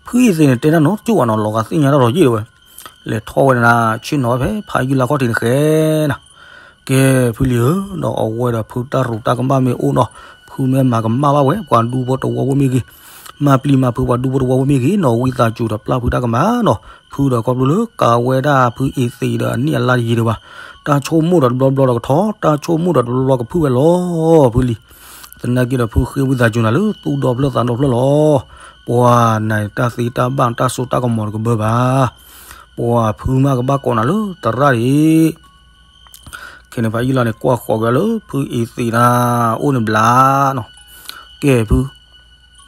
ဖုအ့သ့ၣ်န့ၣ် တဲတၢ်နီတကၠိၣ်ဘၣ်နီၤ လီၤဂာ်သ့ၣ်ညါတၢ်ဒီးယ့ၣ်တဲဝဲ, လဲၤထီၣ်ဝဲနၤ ဆ့ၣ်နီၤဝဲဖဲဖးယုၢ်လါခီၣ်ထံးန့ၣ်ဃဲနၤ ကဲဖုလံၤဧၢနီၤ အဝဲဒီးဖုတၢ်ရူးတၢ်ကမၣ်မ့ၢ်အိၣ်နီၤ, ဖုမ့ၢ်မၤကမၣ်ဘၣ်ဝဲ ပှၤဒူဖိတဝီဖိမ့ၢ်ဂ့ၤ, မၤပျံၤမၤဖုးပှၤဒူဖိတဝီဖိမ့ၢ်ဂ့ၤနီၤ ဝံသးစူၤဒီးပျၢ်ဖုတၢ်ကမၣ်နီၤ, ဖုဒီးခီဖျိလၢကးဝဲဒၣ်ဖုအ့သ့ၣ်ဒီးအနံၣ်အလါတယံၤဒံးဘၣ်, တၢ်ဆိကမိၣ်ဒီးတဘျီဘျီဒီးကထီ တၢ်ဆိကမိၣ်ဒီးတဘျီဘျီကဖုၣ်ဝဲလီၤဖုလံၤ, သနာ်က့ဒီးဖုဃ့ဝံသးစူၤနၤလၢသူၣ်ဒီဖျၢၣ်သးဒီဖျၢၣ်လီၤ, ပှၤနၤတၢ်သ့တၢ်ဘၣ်တၢ်စိတၢ်ကမီၤတကဘၢဘၣ် ပှၤဖုမးကဘၣ်ကိးနၤလၢသရၣ်ဒံး, ခဲန့ၣ်ဖးယုၢ်လါန့ၣ် ကွၢ်ဃီၤက့ၤလၢဖုအ့သ့ၣ်တၢ်အိၣ်န့ၣ်ဘျါနီၤ, ကဲဖု,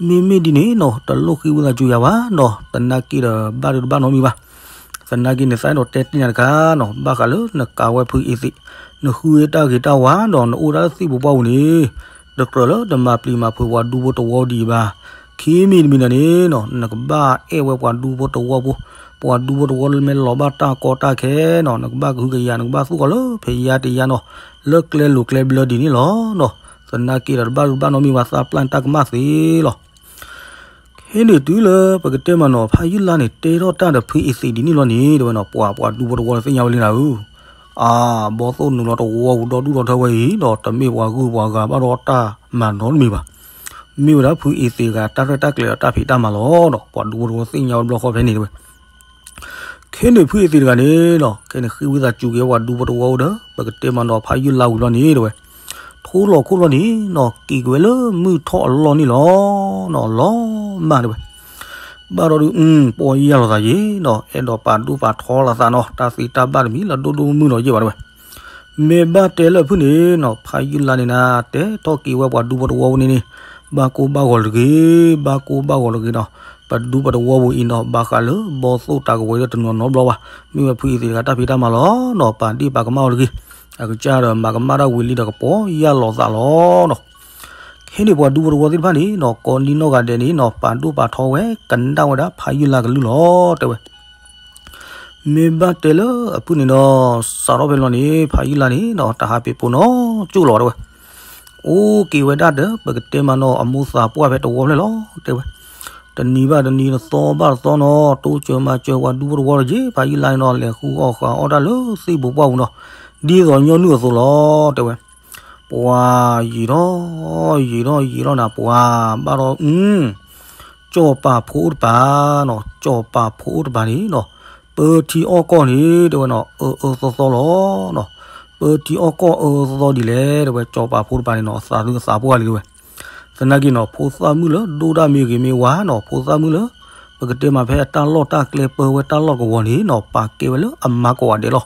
မ့မ့ၢ်ဒ်န့ၣ်နီၤ တလိၣ်ဃ့ဝံသးစူၤယၤဘၣ်နီၤ, သနာ်က့ဒီးဘၣ်ဒုးတဘၣ်နီတမံၤဘၣ်, သနာ်က့န့ၣ် သးအဲၣ်ဒိးတဲတ့ၢ်နၤတခါနီၤ ဘၣ်ဃးလၢနကးဝဲဖုအ့သ့ၣ်, နဃုဝဲတၢ်ဂ့ၤတၢ်ဝါဒီးနအိၣ်ဒၣ်လၢသ့ၣ်ပူၤပှၢ်ပူၤန့ၣ်, တကြၢးလၢနမၤပျံၤမၤဖုးပှၤဒူဖိတဝီဒံးဘၣ်, ခံမံၤတမံၤန့ၣ်နီၤ နကဘၣ်အဲၣ်ဝဲပှၤဒူဖိတဝီဖိ, ပှၤဒူဖိတဝီလၢမ့ၢ်လီၤဘၣ်တၢ်ကီတၢ်ခဲနီၤ နကဘၣ်ကဟုကယာ် နကဘၣ်သူၣ်ကီၤလၢဖဲယါတယါနီၤ, လၢကျဲလိၤကျဲဘျၢဒ်န့ၣ်လီၤနီၤ, သနာ်က့ဒီးတဘၣ်ဒုးဘၣ်နီတမံၤဘၣ် သးပျၢ်န့ၣ်တၢ်ကမၣ်သ့လီၤ. ခဲန့ၣ်တုၤလၢပကတဲမးနီၤ ဖးယုၢ်လါန့ၣ် တဲထီၣ်တၢ်ဒီးဖုအ့သ့ၣ်ဒ်န့ၣ်လီၤန့ၣ် တဲဝဲနီၤ ပှၤပှၤဒူဖိတဝီသ့ၣ်ညါဝဲလံနၤဧၢ, အါ ဘီၣ်သိၣ်နုာ်လီၤတဝီပူၤဒီဒူၣ်ဒီထၢဝဲအံၤဒီး တမ့ၢ်ပှၤဂုၤပှၤဂၤဘၣ်ဒီးတၢ်မၤနီတမံၤဘၣ်, မ့ၢ်ဝဲဒၣ်ဖုအ့သ့ၣ်တဂၤတၢ်ရဲၣ်တၢ်ကျဲၤဒီးတၢ်ဖံးတၢ်မၤလီၤဒီး ပှၤဒူဖိတဝီသ့ၣ်ညါဝဲတဘျီဃီဖဲန့ၣ်တဲဝဲ ခဲန့ၣ်ဖုအ့သ့ၣ်တဂၤန့ၣ်နီၤ ခဲန့ၣ်ဃ့ဝံသးစူၤက့ၤပှၤဒူဖိတဝီအိၣ်ဒီး ပကတဲမးနီၤ ဖးယုၢ်လါဝံၤဘျီန့ၣ်တဲဝဲ, ထိၣ်လီၤခိၣ်လီၤန့ၣ်နီၤ က့ၤက့ၤဝဲလၢမုၢ်ထီၣ်အလီၢ်န့ၣ်လီၤနီၤ လီၤမၢ်တဲဝဲ, ဘၣ်ဒီးဒုး ပီၢ်ယၢ်လီၤသးယ့ၣ်နီၤ အဲၣ်ဒိးပာ်ဒိၣ်ပာ်ထီလီၤသးနီၤ တၢ်သ့တၢ်ဘၣ်တမံၤလၢဒိၣ်ဒိၣ်မုၢ်မုၢ်နီၤယ့ၣ်ဘၣ်တဲဝဲ မ့ၢ်ဘၣ်တဲလၢဖုန့ၣ်နီၤ ဖးယုၢ်လါန့ၣ်နၤ တဲထီၣ်က့ၤဝဲပှၤဒူဖိတဝီဖိန့ၣ်န့ၣ် ဘၣ်ကိၢ်ဘၣ်ဂီၤတဂ့ၤ, ဘၣ်ကိၢ်ဘၣ်ဂီၤတဂ့ၤနီၤ, ပဒူပတဝီပူၤအံၤနီၤ ဘၣ်ဃးလၢဘီၣ်သိၣ်တၢ်ကဝီၤလၢတနီၤနီတဘျီဘၣ်, မ့ၢ်ဝဲဖုအ့သ့ၣ်တဂၤတၢ်ဖံးတၢ်မၤလီၤနီၤ ပာ်ဒ့ၣ်ပာ်ကမၣ်အီၤတဂ့ၤ, အကစၢ်ဒီးမၤကမၣ်တၢ်ဝံၤလံဒီးကပီၢ်ယၢ်လီၤသးလီၤနီၤ ခဲန့ၣ်ပှၤဒူဖိတဝီသ့ၣ်တဖၣ်န့ၣ်နီၤ ကိးနံၤနီၢ်ဂၤဒဲးန့ၣ်နီၤ ပာ်ဒိၣ်ပာ်ထီဝဲ ကနၣ်ဝဲဒၣ်ဖးယုၢ်လါကလုၢ်လီၤတဲဝဲ မ့ၢ်ဘၣ်တဲလၢအဖုန့ၣ်ဒီး စးထီၣ်ဖဲလီၤန့ၣ် ဖးယုၢ်လါန့ၣ်နီၤ တဟးပ့ၤဖိနီၢ်ကၠိၣ်လီၤတဲဝဲ, အိၣ်က့ၤဝဲဒၣ်ဒီး ပကတဲမးနီၤ အမိၢ်သးပှၢ်ဖဲတဝီဖျၢၣ်လီၤတဲဝဲ, တနံၤဘၣ်တနံၤ တသီဘၣ်တသီနီၤ တိစၢၤမၤစၢၤပှၤဒူဖိတဝီလီၤက့ၤ ဖးယုၢ်လါန့ၣ်နီၤ လဲၤဃုအီၣ်ဃုအီၣ်တၢ်လၢသ့ၣ်ပူၤပှၢ်ပူၤနီၤ ဒ်သိးညီနုၢ်အသိးလီၤတဲဝဲ ပှၤယံာ်ထီၣ် ယံာ်ထီၣ်ယံာ်ထီၣ်နၤ ပှၤဘၣ်ဒီး အု ကၠီၣ်ပာ်ဖိအိၣ်တပၤနီၤ ကၠီၣ်ပာ်ဖိအိၣ်တပၤန့ၣ်နီၤ ပၢထံအီၣ်ကီၢ်န့ၣ် တဲဝဲနီၤ အၢအၢသီသီလီၤနီၤ ပၢထံအီၣ်ကီၢ်အၢအၢသီသီဒ်လဲၣ် တဲဝဲ ကၠီၣ်ပာ်ဖိတပၤန့ၣ်နီၤ အသးသူအသးပှၢ်လံတဲဝဲ သနာ်က့နီၤ ဖိသၣ်မုၣ်လၢဒိၣ်တၢ်မ့ၢ်ဂ့ၤမ့ၢ်ဝါနီၤ ဖိသၣ်မုၣ်လၢ ပကတဲမးဖဲအတၢ်လီၢ်တၢ်ကျဲပၢဝဲတၢ်လီၢ်ကဝီၤန့ၣ်နီၤ ပာ်ကဲဝဲလၢအမါကိးဂၤဒဲးလီၤ.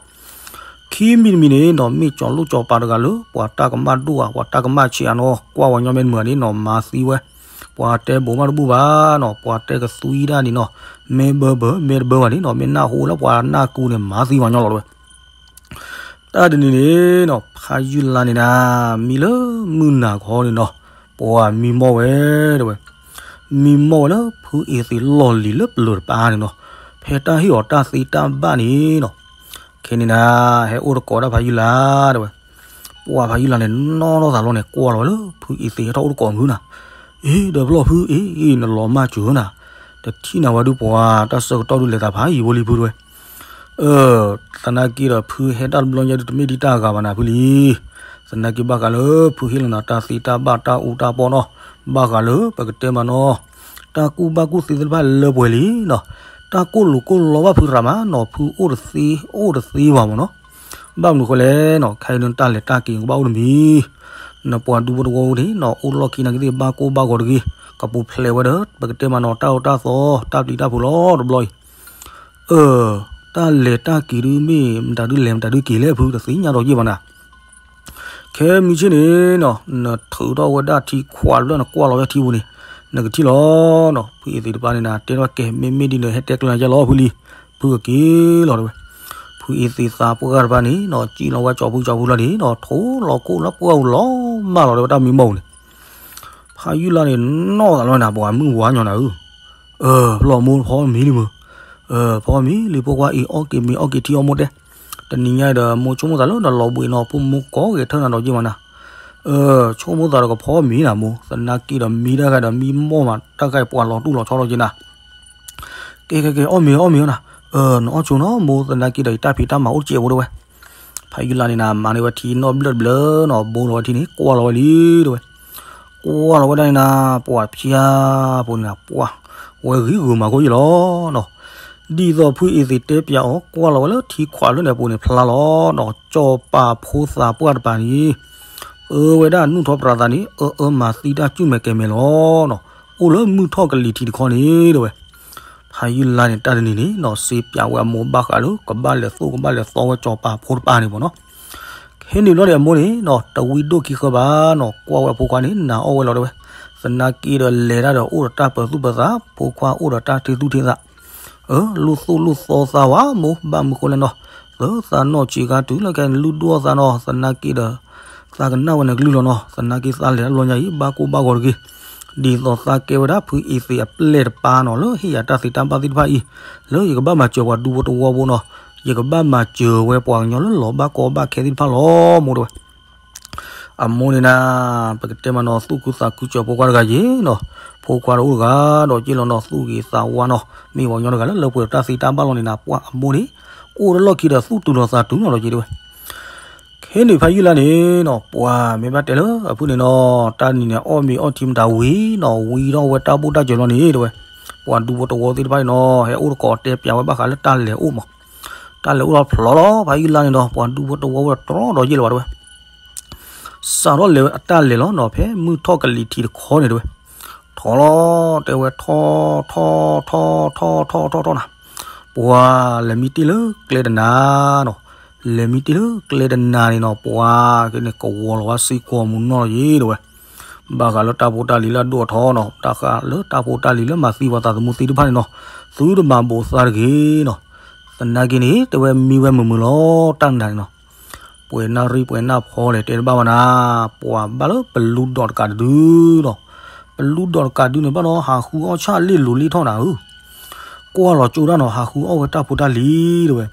ခဲ ခံမံၤတမံၤန့ၣ်နီၤ မ့ၢ်ကၠီၤလိၣ်ကၠီၤပၤတဂၤလၢ ပှၤတၢ်ကမၣ်ဒိၣ်ဧါ ပှၤတၢ်ကမၣ်ဆံးဧါနီၤ ကွၢ်ဝဲညီမ့ၢ်တမုာ်ဧါန့ၣ်နီၤ မၤသံဝဲ, ပှၤတဲဘိးမးတဘူၣ်ဘၣ်နီၤ ပှၤတဲကသွံဒၣ်န့ၣ်နီၤ, မ့ၢ်ဘၢဘၢ မ့ၢ်တဘၢဘၣ်န့ၣ်နီၤ မ့ၢ်နၢ်ဟူလၢပှၤနၢ်ကူန့ၣ် မၤသံဝဲညီလီၤတဲဝဲ. တၢ်တနံၤန့ၣ်နီၤ ဖးယုၢ်လါန့ၣ်နၤ မံလၢမုၢ်နၤခီန့ၣ်နီၤ ပှၤမံမီၢ်ဝဲတဲဝဲ, မံမီၢ်ဝဲလၢဖုအ့သ့းလီၢ်လံၤလၢပျၢၤတပၤန့ၣ်နီၤ, ဖဲတၢ်ဟ့ၣ်အီၤတၢ်သ့တၢ်ဘၣ်န့ၣ်နီၤ, ခဲန့ၣ်နၤ ဟဲအိၣ်တကိးဒၣ်ဖးယုၢ်လါတဲဝဲ, ပှၤဖးယုၢ်လါန့ၣ် နီၣ်ထီၣ်သးလီၤန့ၣ် ကွၢ်လီၤဝဲလၢဖုအ့သ့းဟဲထီၣ်အိၣ်တကိးမုၢ်နၤ, အ့ ဒီးပလီၢ်ဖုအ့ အ့ နလီၤမၢ်စၢၤနၤ, တထံၣ်နၤဝဲဒုးပှၤ တၢ်ဆၢကတီၢ်ဒုးလဲၤသးဖးယံာ်ဖိလံဖုတဲဝဲ အၢ သနာ်က့ဒီးဖုဟဲတၢ်တဘျီညါဒုးတမ့ၢ်ဒ်တၢ်အဂၤဘၣ်နၤဖုလံ. သနာ်က့ဘၣ်ဃးလၢဖုဟ့ၣ်လီၤနၤတၢ်သ့တၢ်ဘၣ်တၢ်အူတၢ်ပီၢ်နီၤ, ဘၣ်ဃးလၢပကတဲမးနီၤ, တၢ်ကူၣ်ဘၣ်ကူၣ်သ့သ့ၣ်တဖၣ်လၢပှဲၤလံနီၤ, တၢ်ကိၢ်လိာ်ကိၢ်လီဘၣ်ဖုရၤမးနီၤ ဖုအိၣ်တသ့အိၣ်တသ့ဘၣ်မးနီၤ. ဘၣ်မနုၤဃိလဲၣ်နီၤ ခဲအံၤဒုးတၢ်လဲၤတၢ်က့ၤကဘၣ်အိၣ်တမံၤ နပှၤဒူဖိတဝီဖိန့ၣ်နီၤ အိၣ်လီၢ်ခံနာ်က့သ့ၣ်ဘၣ်ကိၢ်ဘၣ်ဂီၤတဂ့ၤ, ကပူၤဖျဲးဝဲဒီး ပကတဲမးနီၤ တၢ်အိၣ်တၢ်သီ တၢ်ပျံၤတၢ်ဖုးလီၤတဘျီအံၤ အၢ တၢ်လဲၤတၢ်က့ၤဒုးမ့ၢ်မတၤဒုလဲၤမတၤဒုက့ၤလဲၣ်ဖုတသ့ၣ်ညါဒီးယ့ၢ်ဘၣ်နၤ. ခဲမုၢ်ဆ့ၣ်န့ၣ်နီၤ နထုးထီၣ်ဝဲဒၣ်ထံခွးလၢနကွၢ်လီၤဝဲထံပူၤန့ၣ် နကထံၣ်လီၤနီၤ. ဖုအ့သ့းတပၤန့ၣ်နၤ တဲထီၣ်ကဲ မ့မ့ၢ်ဒ်န့ၣ် ဟဲတဲကျၢၤနၤယဲလီၤဖုလံ, ဖုကက့ၤလီၤတဲဝဲ. ဖုအ့သ့းသးပှၢ်တပၤန့ၣ်နီၤ စံၣ်လီၤဝဲကၠီၤဖုကၠီၤဖုလီၤန့ၣ်နီၤ ထိးလီၤခိၣ်လၢပှၢ်ပူၤလီၤမၢ်လီၤတဲဝဲတၢ်မံမီၢ်ပူၤန့ၣ် ဖးယုၢ်လါန့ၣ် နီၣ်သးလီၤနၤ ပှၤမုၢ်ဝါညီနၤဧၢ, ဖျီၣ်မိၢ်ဖီမံၤလံမုၢ်, ဖီမံၤလံဖိခွါအံၤ အီၣ်က့ၤမ့ၤအီၣ်က့ၤထံအီၣ်မိၢ်တဲ, တနံၤညါအံၤဒီး မိၢ်ဆိကမိၣ်သးလၢနလီၤဘှံးနီၤ ဖိမုၣ်ကိးဂဲၤထၢၣ်နၤဒီးယ့ၢ်မးနၤ, ဆိကမိၣ်သးဒီးကဖီမံၤနၤမိၢ် သနာ်က့ဒီးမံတၢ်ဂၤဒီးမံမီၢ်မး တၢ်ဂၤပှၤလီၤတူၢ်လီၤဆီဒီးက့ၤနၤ ကဲကဲကဲ အီၣ်မ့ၤအီၣ်မ့ၤနၤ, နအီၣ်ဆိနီၤမိၢ် သနာ်က့ဒီးယတၢ်ဖံးတၢ်မၤအိၣ်တစဲးဖိတဲဝဲ. ဖးယုၢ်လါန့ၣ်နၤ မၤန့ၢ်ဝဲထံနီၣ်ဘျၢၣ်တဘျၢနီၤ ဘိလီၤဝဲထံန့ၣ် ကွၢ်လီၤဝဲလံတဲဝဲ. ကွၢ်လီၤဝဲဒၣ်န့ၣ်နၤ ပှၤဖၠါဖိန့ၣ်နၤ ပှၤ ဝဲဂံၢ်ဂုာ်မၤခိၣ်ယံလီၤနီၤ. ဒ်သိးဖုအ့သ့းတဲပၠးအီၤ ကွၢ်လီၤဝဲလၢထံခွးလၢန့ၣ်အပူၤန့ၣ်ဖျါလီၤနီၤ ကၠီၤပၤဖိသးပှၢ်တပၤန့ၣ် အၢဝဲဒၣ်နူၢ်ထီၣ်ပြးသးန့ၣ် အၢအၢမၤသံတၢ်ကုၢ်မဲာ်ကဲၤမဲာ်လီၤနီၤ အိၣ်လၢမုၢ်ထီၣ်ကလံၤထံးတခီန့ၣ်တဲဝဲ. ဖးယုၢ်လါန့ၣ် တၢ်တနံၤန့ၣ်နီၤ စ့ပၠးဝဲအမိၢ်ဘၣ်ဃးလၢ ကဘၣ်လဲၤသိၣ်ကဘၣ်လဲၤသီဝဲကၠီၤပၤဖိတပၤန့ၣ်မ့ၢ်နီၤ. ခဲန့ၣ်ဘျီန့ၣ် အမိၢ်န့ၣ်နီၤ တဝံဒိၣ်ခံဃၢဘၣ်နီၤ ကွၢ်ဝဲအဖိခွါန့ၣ် နာ်အီၣ်ဝဲလီၤတဲဝဲ. သနာ်က့ဒီးလဲၤတၢ်ဒီးအိၣ်ဒီးတၢ်ပၢၤသူၣ်ပၢၤသး ဖိခွါအိၣ်ဒီးတၢ်ထံသူၣ်ထံသး အၢ လူၢ်သိၣ်လူၢ်သီသးဝဲမိၢ် ဘၣ်မနုၤဃိလဲၣ်နီၤ သၢသးနီၢ်ဆံးကါတုၤလၢခဲန့ၣ် လုၢ်ဒိၣ်သးနီၤ သနာ်က့ဒီး သးကနၣ်ဝဲန့ၣ်ကလုၢ်လီၤနီၤ သနာ်က့သးလဲၤတဘျီညါအံၤ ဘၣ်ကိၢ်ဘၣ်ဂီၤတဂ့ၤ. ဒ်သိးသးကဲဝဲဒၣ်ဖုအ့သ့းအပျဲၢ်တပၤနီၤ လၢဟ့ၣ်ယၤတၢ်သ့တၢ်ဘၣ်သ့ၣ်တဖၣ်အံၤ လၢယကဘၣ်မၤစၢၤပှၤဒူဖိတဝီဖိနီၤ ယကဘၣ်မၤစၢၤဝဲပှၤကညီလၢလီၤဘၣ်ကီဘၣ်ခဲသ့ၣ်တဖၣ်လီၤ မိၢ်တဲဝဲ. အမိၢ်န့ၣ်နၤ ပကတဲမးနီၤ သူၣ်ခုသးခုစၢၤဖိခွါတဂၤယ့ၤနီၤ ဖိခွါတအိၣ်တဂၤဒီးက့ၢ်လီၤနီၤ သူၣ်ဂ့ၤသးဝါနီၤ မ့ၢ်ပှၤကညီတဂၤလၢလၢပှဲၤဒီးတၢ်သ့တၢ်ဘၣ်လီၤန့ၣ်နၤ ပှၤအမိၢ်န့ၣ် အိၣ်တလီၢ်ခံဒီးသူၣ်တုၤလီၤသးတုၤနီၤဒီးက့ၤတဲဝဲ. ခဲန့ၣ်ဖးယုၢ်လါန့ၣ်နီၤ ပှၤမ့ၢ်ဘၣ်တဲလၢအဖုၣ်န့ၣ်နီၤ တၢ်နံၤန့ၣ် အီၣ်မ့ၤအီၣ်ထံမတၤဝံၤနီၤ ဝံထီၣ်ဝဲတၢ်ဘူၣ်တၢ်စၢၤလီၤန့ၣ်တဲဝဲ. ပှၤဒူဖိတဝီသ့ၣ်တဖၣ်အံၤနီၤ ဟဲအိၣ်တကိးတဲပၠးဝဲဘၣ်ဃးလၢတၢ်လဲၤအိၣ်မး တၢ်လဲၤအိၣ်လီၤဖျိလီၤ ဖးယုၢ်လါန့ၣ်ဒီး ပှၤဒူဖိတဝီဖိဒီးတြီဒီးယ့ၢ်လၢၤဘၣ်တဲဝဲ. စးထီၣ်လဲၤဝဲအတၢ်လဲၤလီၤနီၤ ဖဲမုၢ်ထီၣ်ကလံၤထံးတခီန့ၣ်တဲဝဲ. ထီၣ်လီၤ တဲဝဲ ထီၣ် ထီၣ် ထီၣ် ထီၣ် ထီၣ် ထီၣ် ထီၣ် ထီၣ်နၤ ပှၤလဲၤမံတ့ၢ်လၢကျဲတနၤနီၤ လဲၤမံတ့ၢ်လၢကျဲတနၤန့ၣ်နီၤ ပှၤကန့ၣ်ကဝီၤလီၤဝဲစ့ၢ်ကီးမုၢ်နီၢ်လီၤယ့ၢ်တဲဝဲ. ဘၣ်ဃးလၢတၢ်ဖိတၢ်လံၤလၢအဒိၣ်အထီနီၤ ဘၣ်ဃးလၢတၢ်ဖိတၢ်လံၤလၢမၤသံပှၤသးသမူသ့ၣ်တဖၣ်န့ၣ်နီၤ သုတမၤဘိးသးတဂ့ၤနီၤ. သနာ်က့န့ၣ် တဲဝဲမံဝဲမုာ်မုာ်လီၤ တၢ်နၤန့ၣ်နီၤ ပှဲၤနၣ်ရံၣ်ပှဲၤနၣ်ဖီလဲၣ် တဲတဘၣ်ဘၣ်နၤ ပှၤဘၣ်လၢပလူဒီးတကးတဒုနီၤ ပလူဒီးတကးဒုန့ၣ်ဘၣ်နီၤ ဟးဃုအီၣ်ဆၣ်လ့ၣ်လိၤလ့ၣ်ထီၣ်နၤဧၢ ကွၢ်လီၤကၠိဒၣ်နီၤ ဟးဃုအီၣ်ဝဲတၢ်ဖိတၢ်လံၤတဲဝဲ.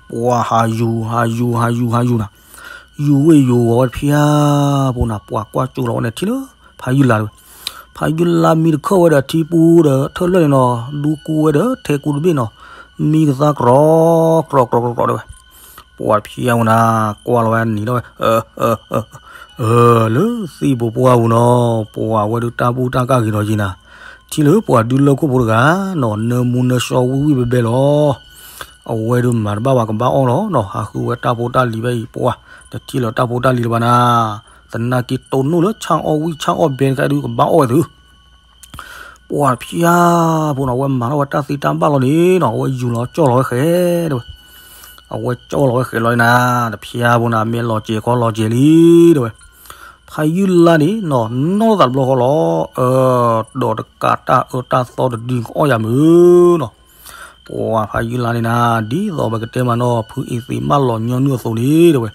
ပှၤဟးယူၤ ဟးယူၤ ဟးယူၤ ဟးယူၤနၤ ယူၤဝ့ၢ်ယူၤဝီၤဝဲတဖၠါဖိနၤ ပှၤကွၢ်ကၠိလီၤဝဲန့ၣ်ထံၣ်လၢ ဖးယုၢ်လါတဲဝဲ. ဖးယုၢ်လါမံတခၢၣ်ဝဲဒီးထံပူၤဒီးထၢၣ်လၢာ်န့ၣ်နီၤ ဒူကူဝဲဒီးထဲကူတဘ့ၣ်နီၤ မံကသါကြီ ကြီကြီကြီကြီတဲဝဲ. ပှၤတဖၠါဖိနၤ ကွၢ်လီၤဝဲနံၤဒီးဝဲ လၢသ့ၣ်ပူၤပှၢ်ပူၤနီၤ ပှၤဝဲဒုးတၢ်ဘူၣ်တၢ်ကၢ်ဂ့ၤဒီးယ့ၢ်နၤ ထံၣ်လၢပှၤဒုးလၢခိၣ်ဖိတဂၤနီၤ နၢမူနၢဆှီဝံၣ်ဝံၣ်ဘဲဘဲလီၤ. အဝဲဒုးမၤတဘၣ်ဘၣ်ကဘၣ်အီၣ်လီၤနီၤ ဟးဃုဝဲတၢ်ဖိတၢ်လံၤဘၣ်အံၤ ပှၤတထံၣ်လၢၤတၢ်ဖိတၢ်လံၤလၢၤဘၣ်နၤ သနာ်က့တိၢ်နီၣ်လၢဆၣ်အီၣ်ဝံၣ်ဆၣ်အီၣ်ဘဲတခါဒုးကဘၣ်အီၣ်ဝဲသု ပှၤတဖၠါဖိနီၤ အဝဲမၤထီၣ်ဝဲတၢ်သ့တၢ်ဘၣ်လီၤန့ၣ်နီၤ အဝဲယူၤလီၤကၠီလီၤဝဲဃဲတဲဝဲ. အဝဲကၠီလီၤဝဲဃဲးလီၤနၤ, တဖျါဘိနၤ မ့ၢ်လီၤစဲၤခီလီၤစဲၤလံတဲဝဲ. ဖးယုၢ်လါန့ၣ်နီၤ နီၢ်သးတဘျီဃီလီၤ. ဒီးတကးတၢ်အၢတၢ်သီတဒုကအီၣ်ယၤမုာ်နီၤ. ပှၤဖးယုၢ်လါန့ၣ်နၤ ဒ်သိးပကတဲမးနီၤ ဖုအ့သ့းမၢလီၤညီနုၢ်အသိးန့ၣ်တဲဝဲ.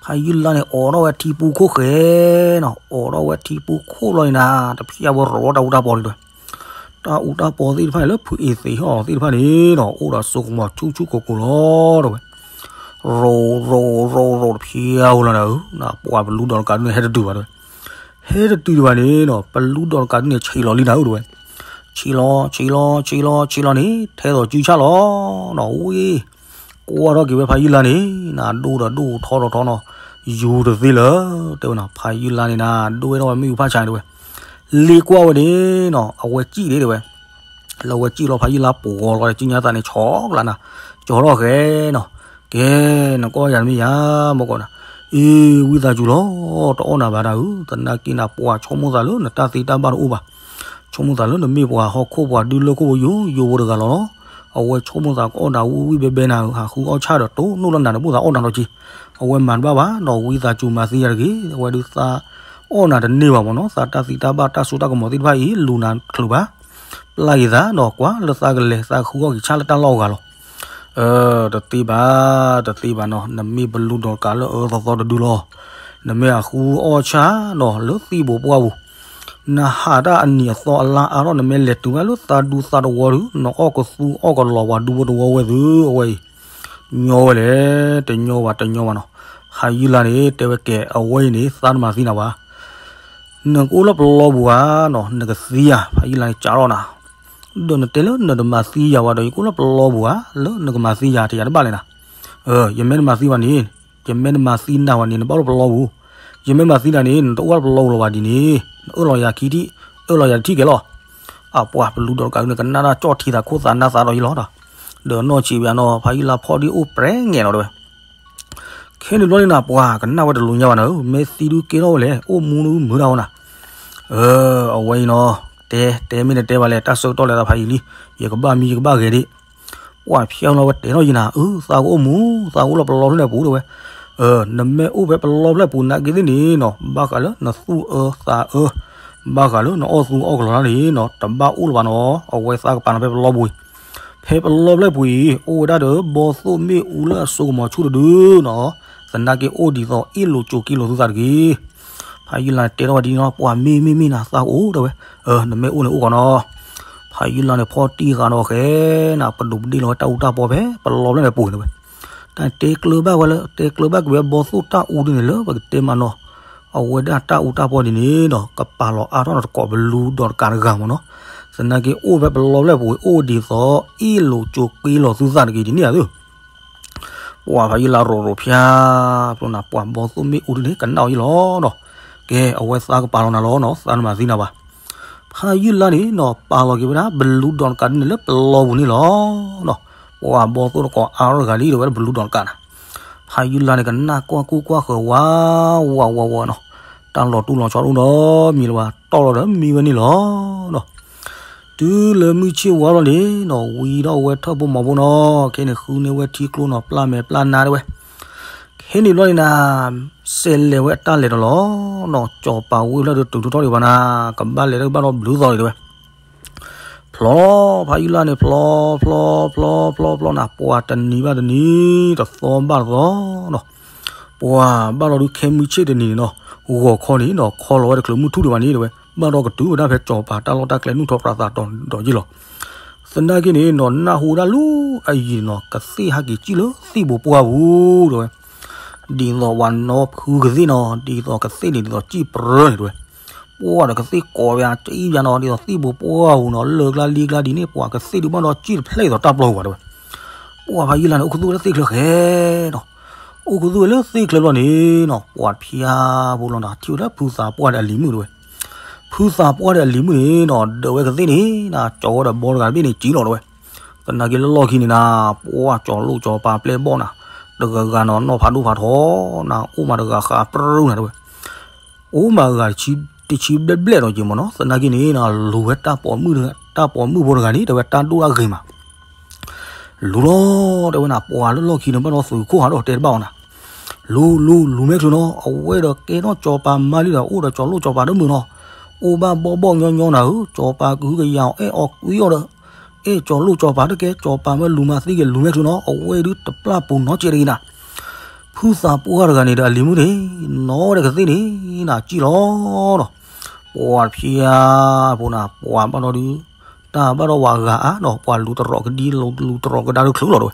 ဖးယုၢ်လါန့ၣ် အိးထီၣ်ဝဲထံပူခိၣ်ဃဲနီၤ, အိးထီၣ်ဝဲထံပူခိၣ်လီၤန့ၣ်နၤ, တဖျါဝဲရိးထီၣ်တၢ်အူတၢ်ပီန့ၣ်တဲဝဲ. တၢ်အူတၢ်ပီသ့ၣ်တဖၣ်န့ၣ် လၢဖုအ့သ့းဟီၣ်သ့ၣ်တဖၣ်န့ၣ်နီၤ အိၣ်ဒီးစိကမီၤဆူၣ်ဆူၣ်ကိၤကိၤလီၤတဲဝဲ. ရိးရိးရိးရိးတဖျါဝဲလီၤနၤဧၢ, ပှၤပလူဒီးတကးဒုန့ၣ် ဟဲတတုၤဘၣ်တဲဝဲ. ဟဲတတုၤဒံးဘၣ်န့ၣ်နီၤ ပလူဒီးတကးဒုန့ၣ် ဆံးလီၤလံနၤဧၢတဲဝဲ. ဆံးလီၤ ဆံးလီၤ ဆံးလီၤ ဆံးလီၤန့ၣ် ထဲသိးစုဆၣ်လီၤနီၤ, ဝံၤ ကွၢ်ထီၣ်က့ၤဝဲဖးယုၢ်လါန့ၣ် နၤဒိၣ်ဒီးဒိၣ်ထီဒီးထီနီၤ, ယူၤတသ့လၢၤ တဲဝဲနီၤ. ဖးယုၢ်လါန့ၣ်နၤ ဒိၣ်ဝဲထီၣ်ဝဲမ့ၣ်အူဖးဆါန့ၣ်တဲဝဲ. လ့ကွၢ်ဝဲန့ၣ်နီၤ အဝဲစံၣ်ဒံးတဲဝဲ. လၢအဝဲစံၣ်လီၤ ဖးယုၢ်လါပိာ်ဂီၤလီၤဒီး ကၠံညါသးန့ၣ် ဆီကလးနၤ, ကၠီထီၣ်ဃဲနီၤ. ကဲ နကအီၣ်ယၤတမ့ၢ်ယၤ မ့ၢ်ကီးနၤ. အ့ ဝံသးစူၤလီၤ တအီၣ်နၤဘၣ်တၢ်ဧၢ, သနာ်က့နၤ ပှၤဆိကမိၣ်သးလၢနတၢ်သ့တၢ်ဘၣ်တအိၣ်ဘၣ်, ဆိကမိၣ်သးလၢနမ့ၢ်ပှၤဟီၣ်ခိၣ်ပှၤဒုလၢခိၣ်ဖိယိယိဖိတဂၤလီၤလီၤ. အဝဲဆိကမိၣ်သးကအီၣ်နၤဝံၣ်ဝံၣ်ဘဲဘဲနၤဧၢ, ဟးဃုအီၣ်ဆၣ်ဒီးတိၢ်နီၣ်လၢနၤန့ၣ် ဘၣ်သးအီၣ်နၤဒီးက့ၤ. အဝဲမၤတဘၣ်ဘၣ်နီၤ, ဝံသးစူၤမၤသံယၤတဂ့ၤ, အဝဲဒုးသးအီၣ်နၤတန့ၢ်ဘၣ်မ့ၢ်နီၤ, သးတၢ်သံတၢ်ဘၣ်တၢ်စိတၢ်ကမီၤသ့ၣ်တဖၣ်အံၤ လူၤနၤချုးဘၣ်, ပျၢ်က့ၤသးနီၤ, ကွၢ်လၢသးကလဲၤသးဃုအီၣ်က့ၤဆၣ်လၢတၢ်လီၢ်အဂၤလီၤ. တသ့ဘၣ်, တသ့ဘၣ်နီၤ, နမ့ၢ်ပလူဒီးတကးလၢအၢသီသီတဒုလီၤ. နမ့ၢ်အဃုအီၣ်ဆၣ်နီၤ လၢသံၣ်ဘိပှၢ်ပူၤ, နဟးတၢ်အနံၤအသီအလါအါထီၣ် နမ့ၢ်လဲၤတုၤဝဲလၢသးဒူသးတဝီဒုး နအီၣ်ကသူအီၣ်ကလီၤပှၤဒူဖိတဝီဝဲသု အဝဲအံၤ ညီဝဲလဲၣ်, တညီဘၣ် တညီဘၣ်နီၤ. ဖးယုၢ်လါန့ၣ် တဲဝဲကဲ အဝဲအံၤန့ၣ် သးတမၤသံနၤဘၣ်. နကအိၣ်လၢပလီပူၤဧါနီၤ, နကသံယၤ, ဖးယုၢ်လါန့ၣ် ကးထီၣ်နၤ, ဒီးနတဲလၢနတမၤသံယၤဘၣ်ဒီး ယကအိၣ်လၢပလီပူၤဧါ, လၢနကမၤသံယၤ တယၤတဘၣ်လဲၣ်နၤ. ယမ့ၢ်တမၤသံဘၣ်န့ၣ်, ယမ့ၢ်တမၤသံနၤဘၣ်န့ၣ် နဘၣ်အိၣ်လၢပလီပူၤ, ယမ့ၢ်မၤသံနၤန့ၣ် နတအိၣ်လၢပလီပူၤလီၤဘၣ်ဒ်န့ၣ်, နအၢၣ်လီၤယၤခံထံၣ်, အၢၣ်လီၤယၤတထံၣ်ကဲလီၤ. အပှၤပလူဒီးတကးဒုန့ၣ် ကနၣ်တၢ်ကၠီၣ်ထံသးခိၣ်သးနါသးဒီးယလီၤဒီး, ဒီးနီၢ်ဆံးဘၣ်နီၤ ဖးယုၢ်လါဖီၣ်ဒံအိၣ်ပြဲငဲၢ်နီၤတဲဝဲ. ခဲန့ၣ်ဘျီန့ၣ်နၤ ပှၤကနၣ်ဝဲတလိၤညါဘၣ်နၤဧၢ, မ့ၢ်သံဒုကဲထီၣ်ဝဲလဲၣ်, အိၣ်မူဒုမုာ်တၢ်ဝဲနၤ. အဝဲအံၤနီၤ, တဲ တဲမ့ၢ်တတဲဘၣ်လဲၣ်, တၢ်ဆၢကတီၢ်လဲၤသးဖးယံာ်လံ, ယကဘၣ်မံယကဘၣ်ဂဲၤဒံး. ပှၤဖျါလီၤဝဲတဲထီၣ်ယနၤ, အၢ သးကအိၣ်မူ, သးကအိၣ်လၢပလီဖျၢၣ်ပူၤတဲဝဲ. နမ့ၢ်အိၣ်ဖဲပလီဖျၢၣ်ပူၤနာ်က့သ့ၣ်န့ၣ်နီၤ, ဘၣ်ဃးလၢနသူၣ်အၢသးအၢ, ဘၣ်ဃးလၢနအီၣ်သူအီၣ်ကလီၤတၢ်န့ၣ်နီၤ တဘၣ်အိၣ်လၢၤဘၣ်နီၤ, အဝဲသးကပာ်နီၤဖဲပလီပူၤအံၤ. ဖဲပလီဖျၢၣ်ပူၤအံၤ အိၣ်ဝဲဒၣ်ဒီး ဘီသိၣ်မ့ၣ်အူလၢအစိကမီၤဆူၣ်တဒုနီၤ, သနာ်က့အိၣ်ဒ်သိးအ့ၣ်လိာ်ကိၤက့လိာ်သုသးတက့ၢ်. ဖးယုၢ်လါန့ၣ်တဲထီၣ်ဝဲဒ်န့ၣ်နီၤ, ပှၤမ့ၢ်မ့ၢ်မ့ၢ်နၤ သးကအိၣ်တဲဝဲ, နမ့ၢ်အိၣ်န့ၣ်အိၣ်ကီးနီၤ. ဖးယုၢ်လါန့ၣ်ဖီၣ်တံၢ်ဃာ်ဒီးဃဲနၤ ပဒိးပဒ့ၣ်လီၤဝဲတၢ်အူတၢ်ပီဖဲပလီဖျၢၣ်န့ၣ်ပူၤတဲဝဲ. တၢ်တဲကျၢၤဘၣ်ဝဲလၢ တဲကျၢၤဘၣ်က့ၤဝဲဘီသိၣ်တၢ်အူဒ်န့ၣ်လၢပကတဲမးနီၤ, အဝဲဒၣ်တၢ်အူတၢ်ပီဒ်န့ၣ်ဒီး ကပာ်လီၤအါထီၣ်နီၤတကိးပလူဒီးတကးတဂၤမးနီၤ, သနာ်က့အိၣ်ဖဲပလီဖျၢၣ်ပူၤ အိၣ်ဒ်သိးအ့ၣ်လိာ်ကိၤက့လိာ်သုသးတက့ၢ်ဒ်န့ၣ်ဧါသု. ပှၤဖးယုၢ်လါရိၤရိၤဖၠါ, ဖျိနၤ ပှၤဘီသိၣ်မ့ၣ်အူဒ်န့ၣ် ကနၣ်အီၤယလီၤနီၤ. ကဲ အဝဲသးကပာ်လီၤနၤလီၤနီၤ, သးတမၤသံနၤဘၣ်. ဖးယုၢ်လါန့ၣ်နီၤ ပာ်လီၤက့ၤဝဲဒၣ် ပလူဒီးတကးဒုန့ၣ်လၢပလီပူၤန့ၣ်လီၤနီၤ. ပှၤဘီသိၣ်တကိးအါထီၣ်တဂၤလံ ဒီးဝဲဒၣ်ပလူဒီးတကးနၤ. ဖးယုၢ်လါန့ၣ် ကနၣ်ကွၢ်ကူၣ်ကွၢ်ဃၢၤဝးဝးဝးဝးနီၤ, တၢ်လီၤတူၢ်လီၤဆီတအိၣ်ဒီးမံၤလၢၤဘၣ်, တီၢ်လီၤဒီးမံဝဲန့ၣ်လီၤနီၤ. တုၤလၢမုၢ်ဆ့ၣ်ဝါလီၤန့ၣ်နီၤ ဝံၤဒီးဝဲထၢၣ်ဖိမီၤဖိနီၤ, ခဲန့ၣ်ဃုန့ၢ်ဝဲထံကျိနီၤ ပျၢ်မဲာ်ပျၢ်နါတဲဝဲ. ခဲန့ၣ်ဘျီန့ၣ်နၤ စဲးလဲၤဝဲအတၢ်လဲၤတလီၤနီၤ, ကၠီၤပၤဝ့ၢ်ဖျၢၣ်ဒုးတုၤထီၣ်ဒံးဘၣ်နၤ, ကဘၣ်လဲၤတၢ်ကဘၣ်ဒီးဘျုးသီဒံးတဲဝဲ. ဖျီ ဖးယုၢ်လါန့ၣ် ဖျီ ဖျီ ဖျီ ဖျီ ဖျီနၤ, ပှၤတနံၤဘၣ်တနံၤ တသီဘၣ်တသီနီၤ. ပှၤဘၣ်လီၤဒုးခဲမုၢ်ဆ့ၣ်တနံၤန့ၣ်နီၤ, ဂီၤခီန့ၣ်နီၤ ခီလီၤဝဲတချုးမုၢ်ထူၣ်ဒံးဘၣ်န့ၣ်တဲဝဲ, ဘၣ်ဒီးကတုၤဝဲဒၣ်ဖဲကၠီၤပၤတၢ်လီၢ်တၢ်ကျဲနုာ်ထီၣ်ပြးသးဒီးယ့ၢ်လီၤ. သနာ်က့န့ၣ်နီၤ နၢ်ဟူဒၣ်လၢအယံၤနီၤ ကသ့ၣ်ဟဲက့ၤစံၣ်လၢသံၣ်ဘိပှၢ်ပူၤတဲဝဲ. ဒ်သိးပှၤနီဖုကသ့ၣ်နီၤ, ဒ်သိးကသ့ၣ်န့ၣ် ဒ်သိးစံၣ်ပြၢန့ၣ်တဲဝဲ. ပှၤဒီးကသ့ၣ်ကိးပှၤစံၣ်ပှၤနီၤ, ဒ်သိးသံၣ်ဘိပှၢ်ပူၤနီၤ, လၢကျါလံကျါဒ်န့ၣ် ပှၤကသ့ၣ်ဒုးဘၣ်ဒီးစံၣ်တဖျၢၣ်အသိးတၢ်ပျီပူၤဘၣ်တဲဝဲ. ပှၤဖးယုၢ်လါန့ၣ် အိၣ်ခူသူၣ်ဝဲလၢသ့ၣ်ချၢဃဲနီၤ. အိၣ်ခူသူၣ်ဝဲလၢသ့ၣ်ချၢဘျီန့ၣ်နီၤ, ပှၤဖၠါဖိလီၤနၤ ထံၣ်ဝဲဒၣ်ဖုသးပှၢ်ဒီးအလံၤမုၣ်တဲဝဲ. ဖုသးပှၢ်ဒီးအလံၤမုၣ်န့ၣ်နီၤ ဒၢးဝဲကသ့ၣ်န့ၣ်နၤ ကၠီၤဝဲဒီးဘီတဂၤတဘ့ၣ်န့ၣ်စံၣ်လီၤတဲဝဲ. သနာ်က့လၢလီၢ်ခံန့ၣ်နၤ ပှၤကၠီၤလိၣ်ကၠီၤပၤပျဲၢ်ဘီၣ်နၤ, တဂၤဂၤနီၤ နီၢ်ဖးဒိၣ်ဖးထီနၤ, အိၣ်မးတဂၤဃးပြူနၤတဲဝဲ. အိၣ်မးဂၤတဆံဘျဲၣ်ဘျဲၣ်ဒီးက့ၤမးနီၤ, သနာ်က့န့ၣ်နၤ လူၤဝဲတၢ်ပိာ်မုၣ်ဖိတဂၤန့ၣ် တဲဝဲတၢ်ဒိၣ်တၢ်ဂ့ၤမး လူၤလီၤ တဲဝဲနၤ, ပှၤလၢလီၢ်ခံန့ၣ် ဘၣ်ဒီးသုးခိၣ်ဟးဒီးတဲတဘၣ်အီၤနၤ, လူၤ လူၤ လူၤမဲာ်ချုးနီၤ, အဝဲဒီးကဲထီၣ်စီၤပၤမါလံဒီး အိၣ်ဒီးစီၤလိၣ်စီၤပၤတမုာ်နီၤ, အိၣ်ဘၣ်ဘီဘီညီညီနၤဧၢ, စီၤပၤကဟုကယာ်အီၤ အဲၣ်အီၤကွံအီၤဒီး အဲၣ်စီၤလိၣ်စီၤပၤတကဲ, စီၤပၤမၢလူၤမၤသံက့ၤ လူၤမဲာ်ချုးနီၤ, အဝဲဒုးတပျၢ်ပူၤနီတစဲးတဂ့ၤနၤ. ဖုသးပှၢ်တဂၤန့ၣ်ဒီးအလံၤမုၣ်န့ၣ် နီၢ်ဝဲဒီးကသ့ၣ်န့ၣ် နၤစံၣ်လီၤနီၤ, ပှၤတဖျါဖိနၤ ပှၤဘၣ်ဒီးဒုး တၢ်ဘၣ်ဒီးဝၤဂၤအါနီၤ, ပှၤလူၤတရီးကဒံ လူၤတရီးကဒါဒုးချုးလီၤတဲ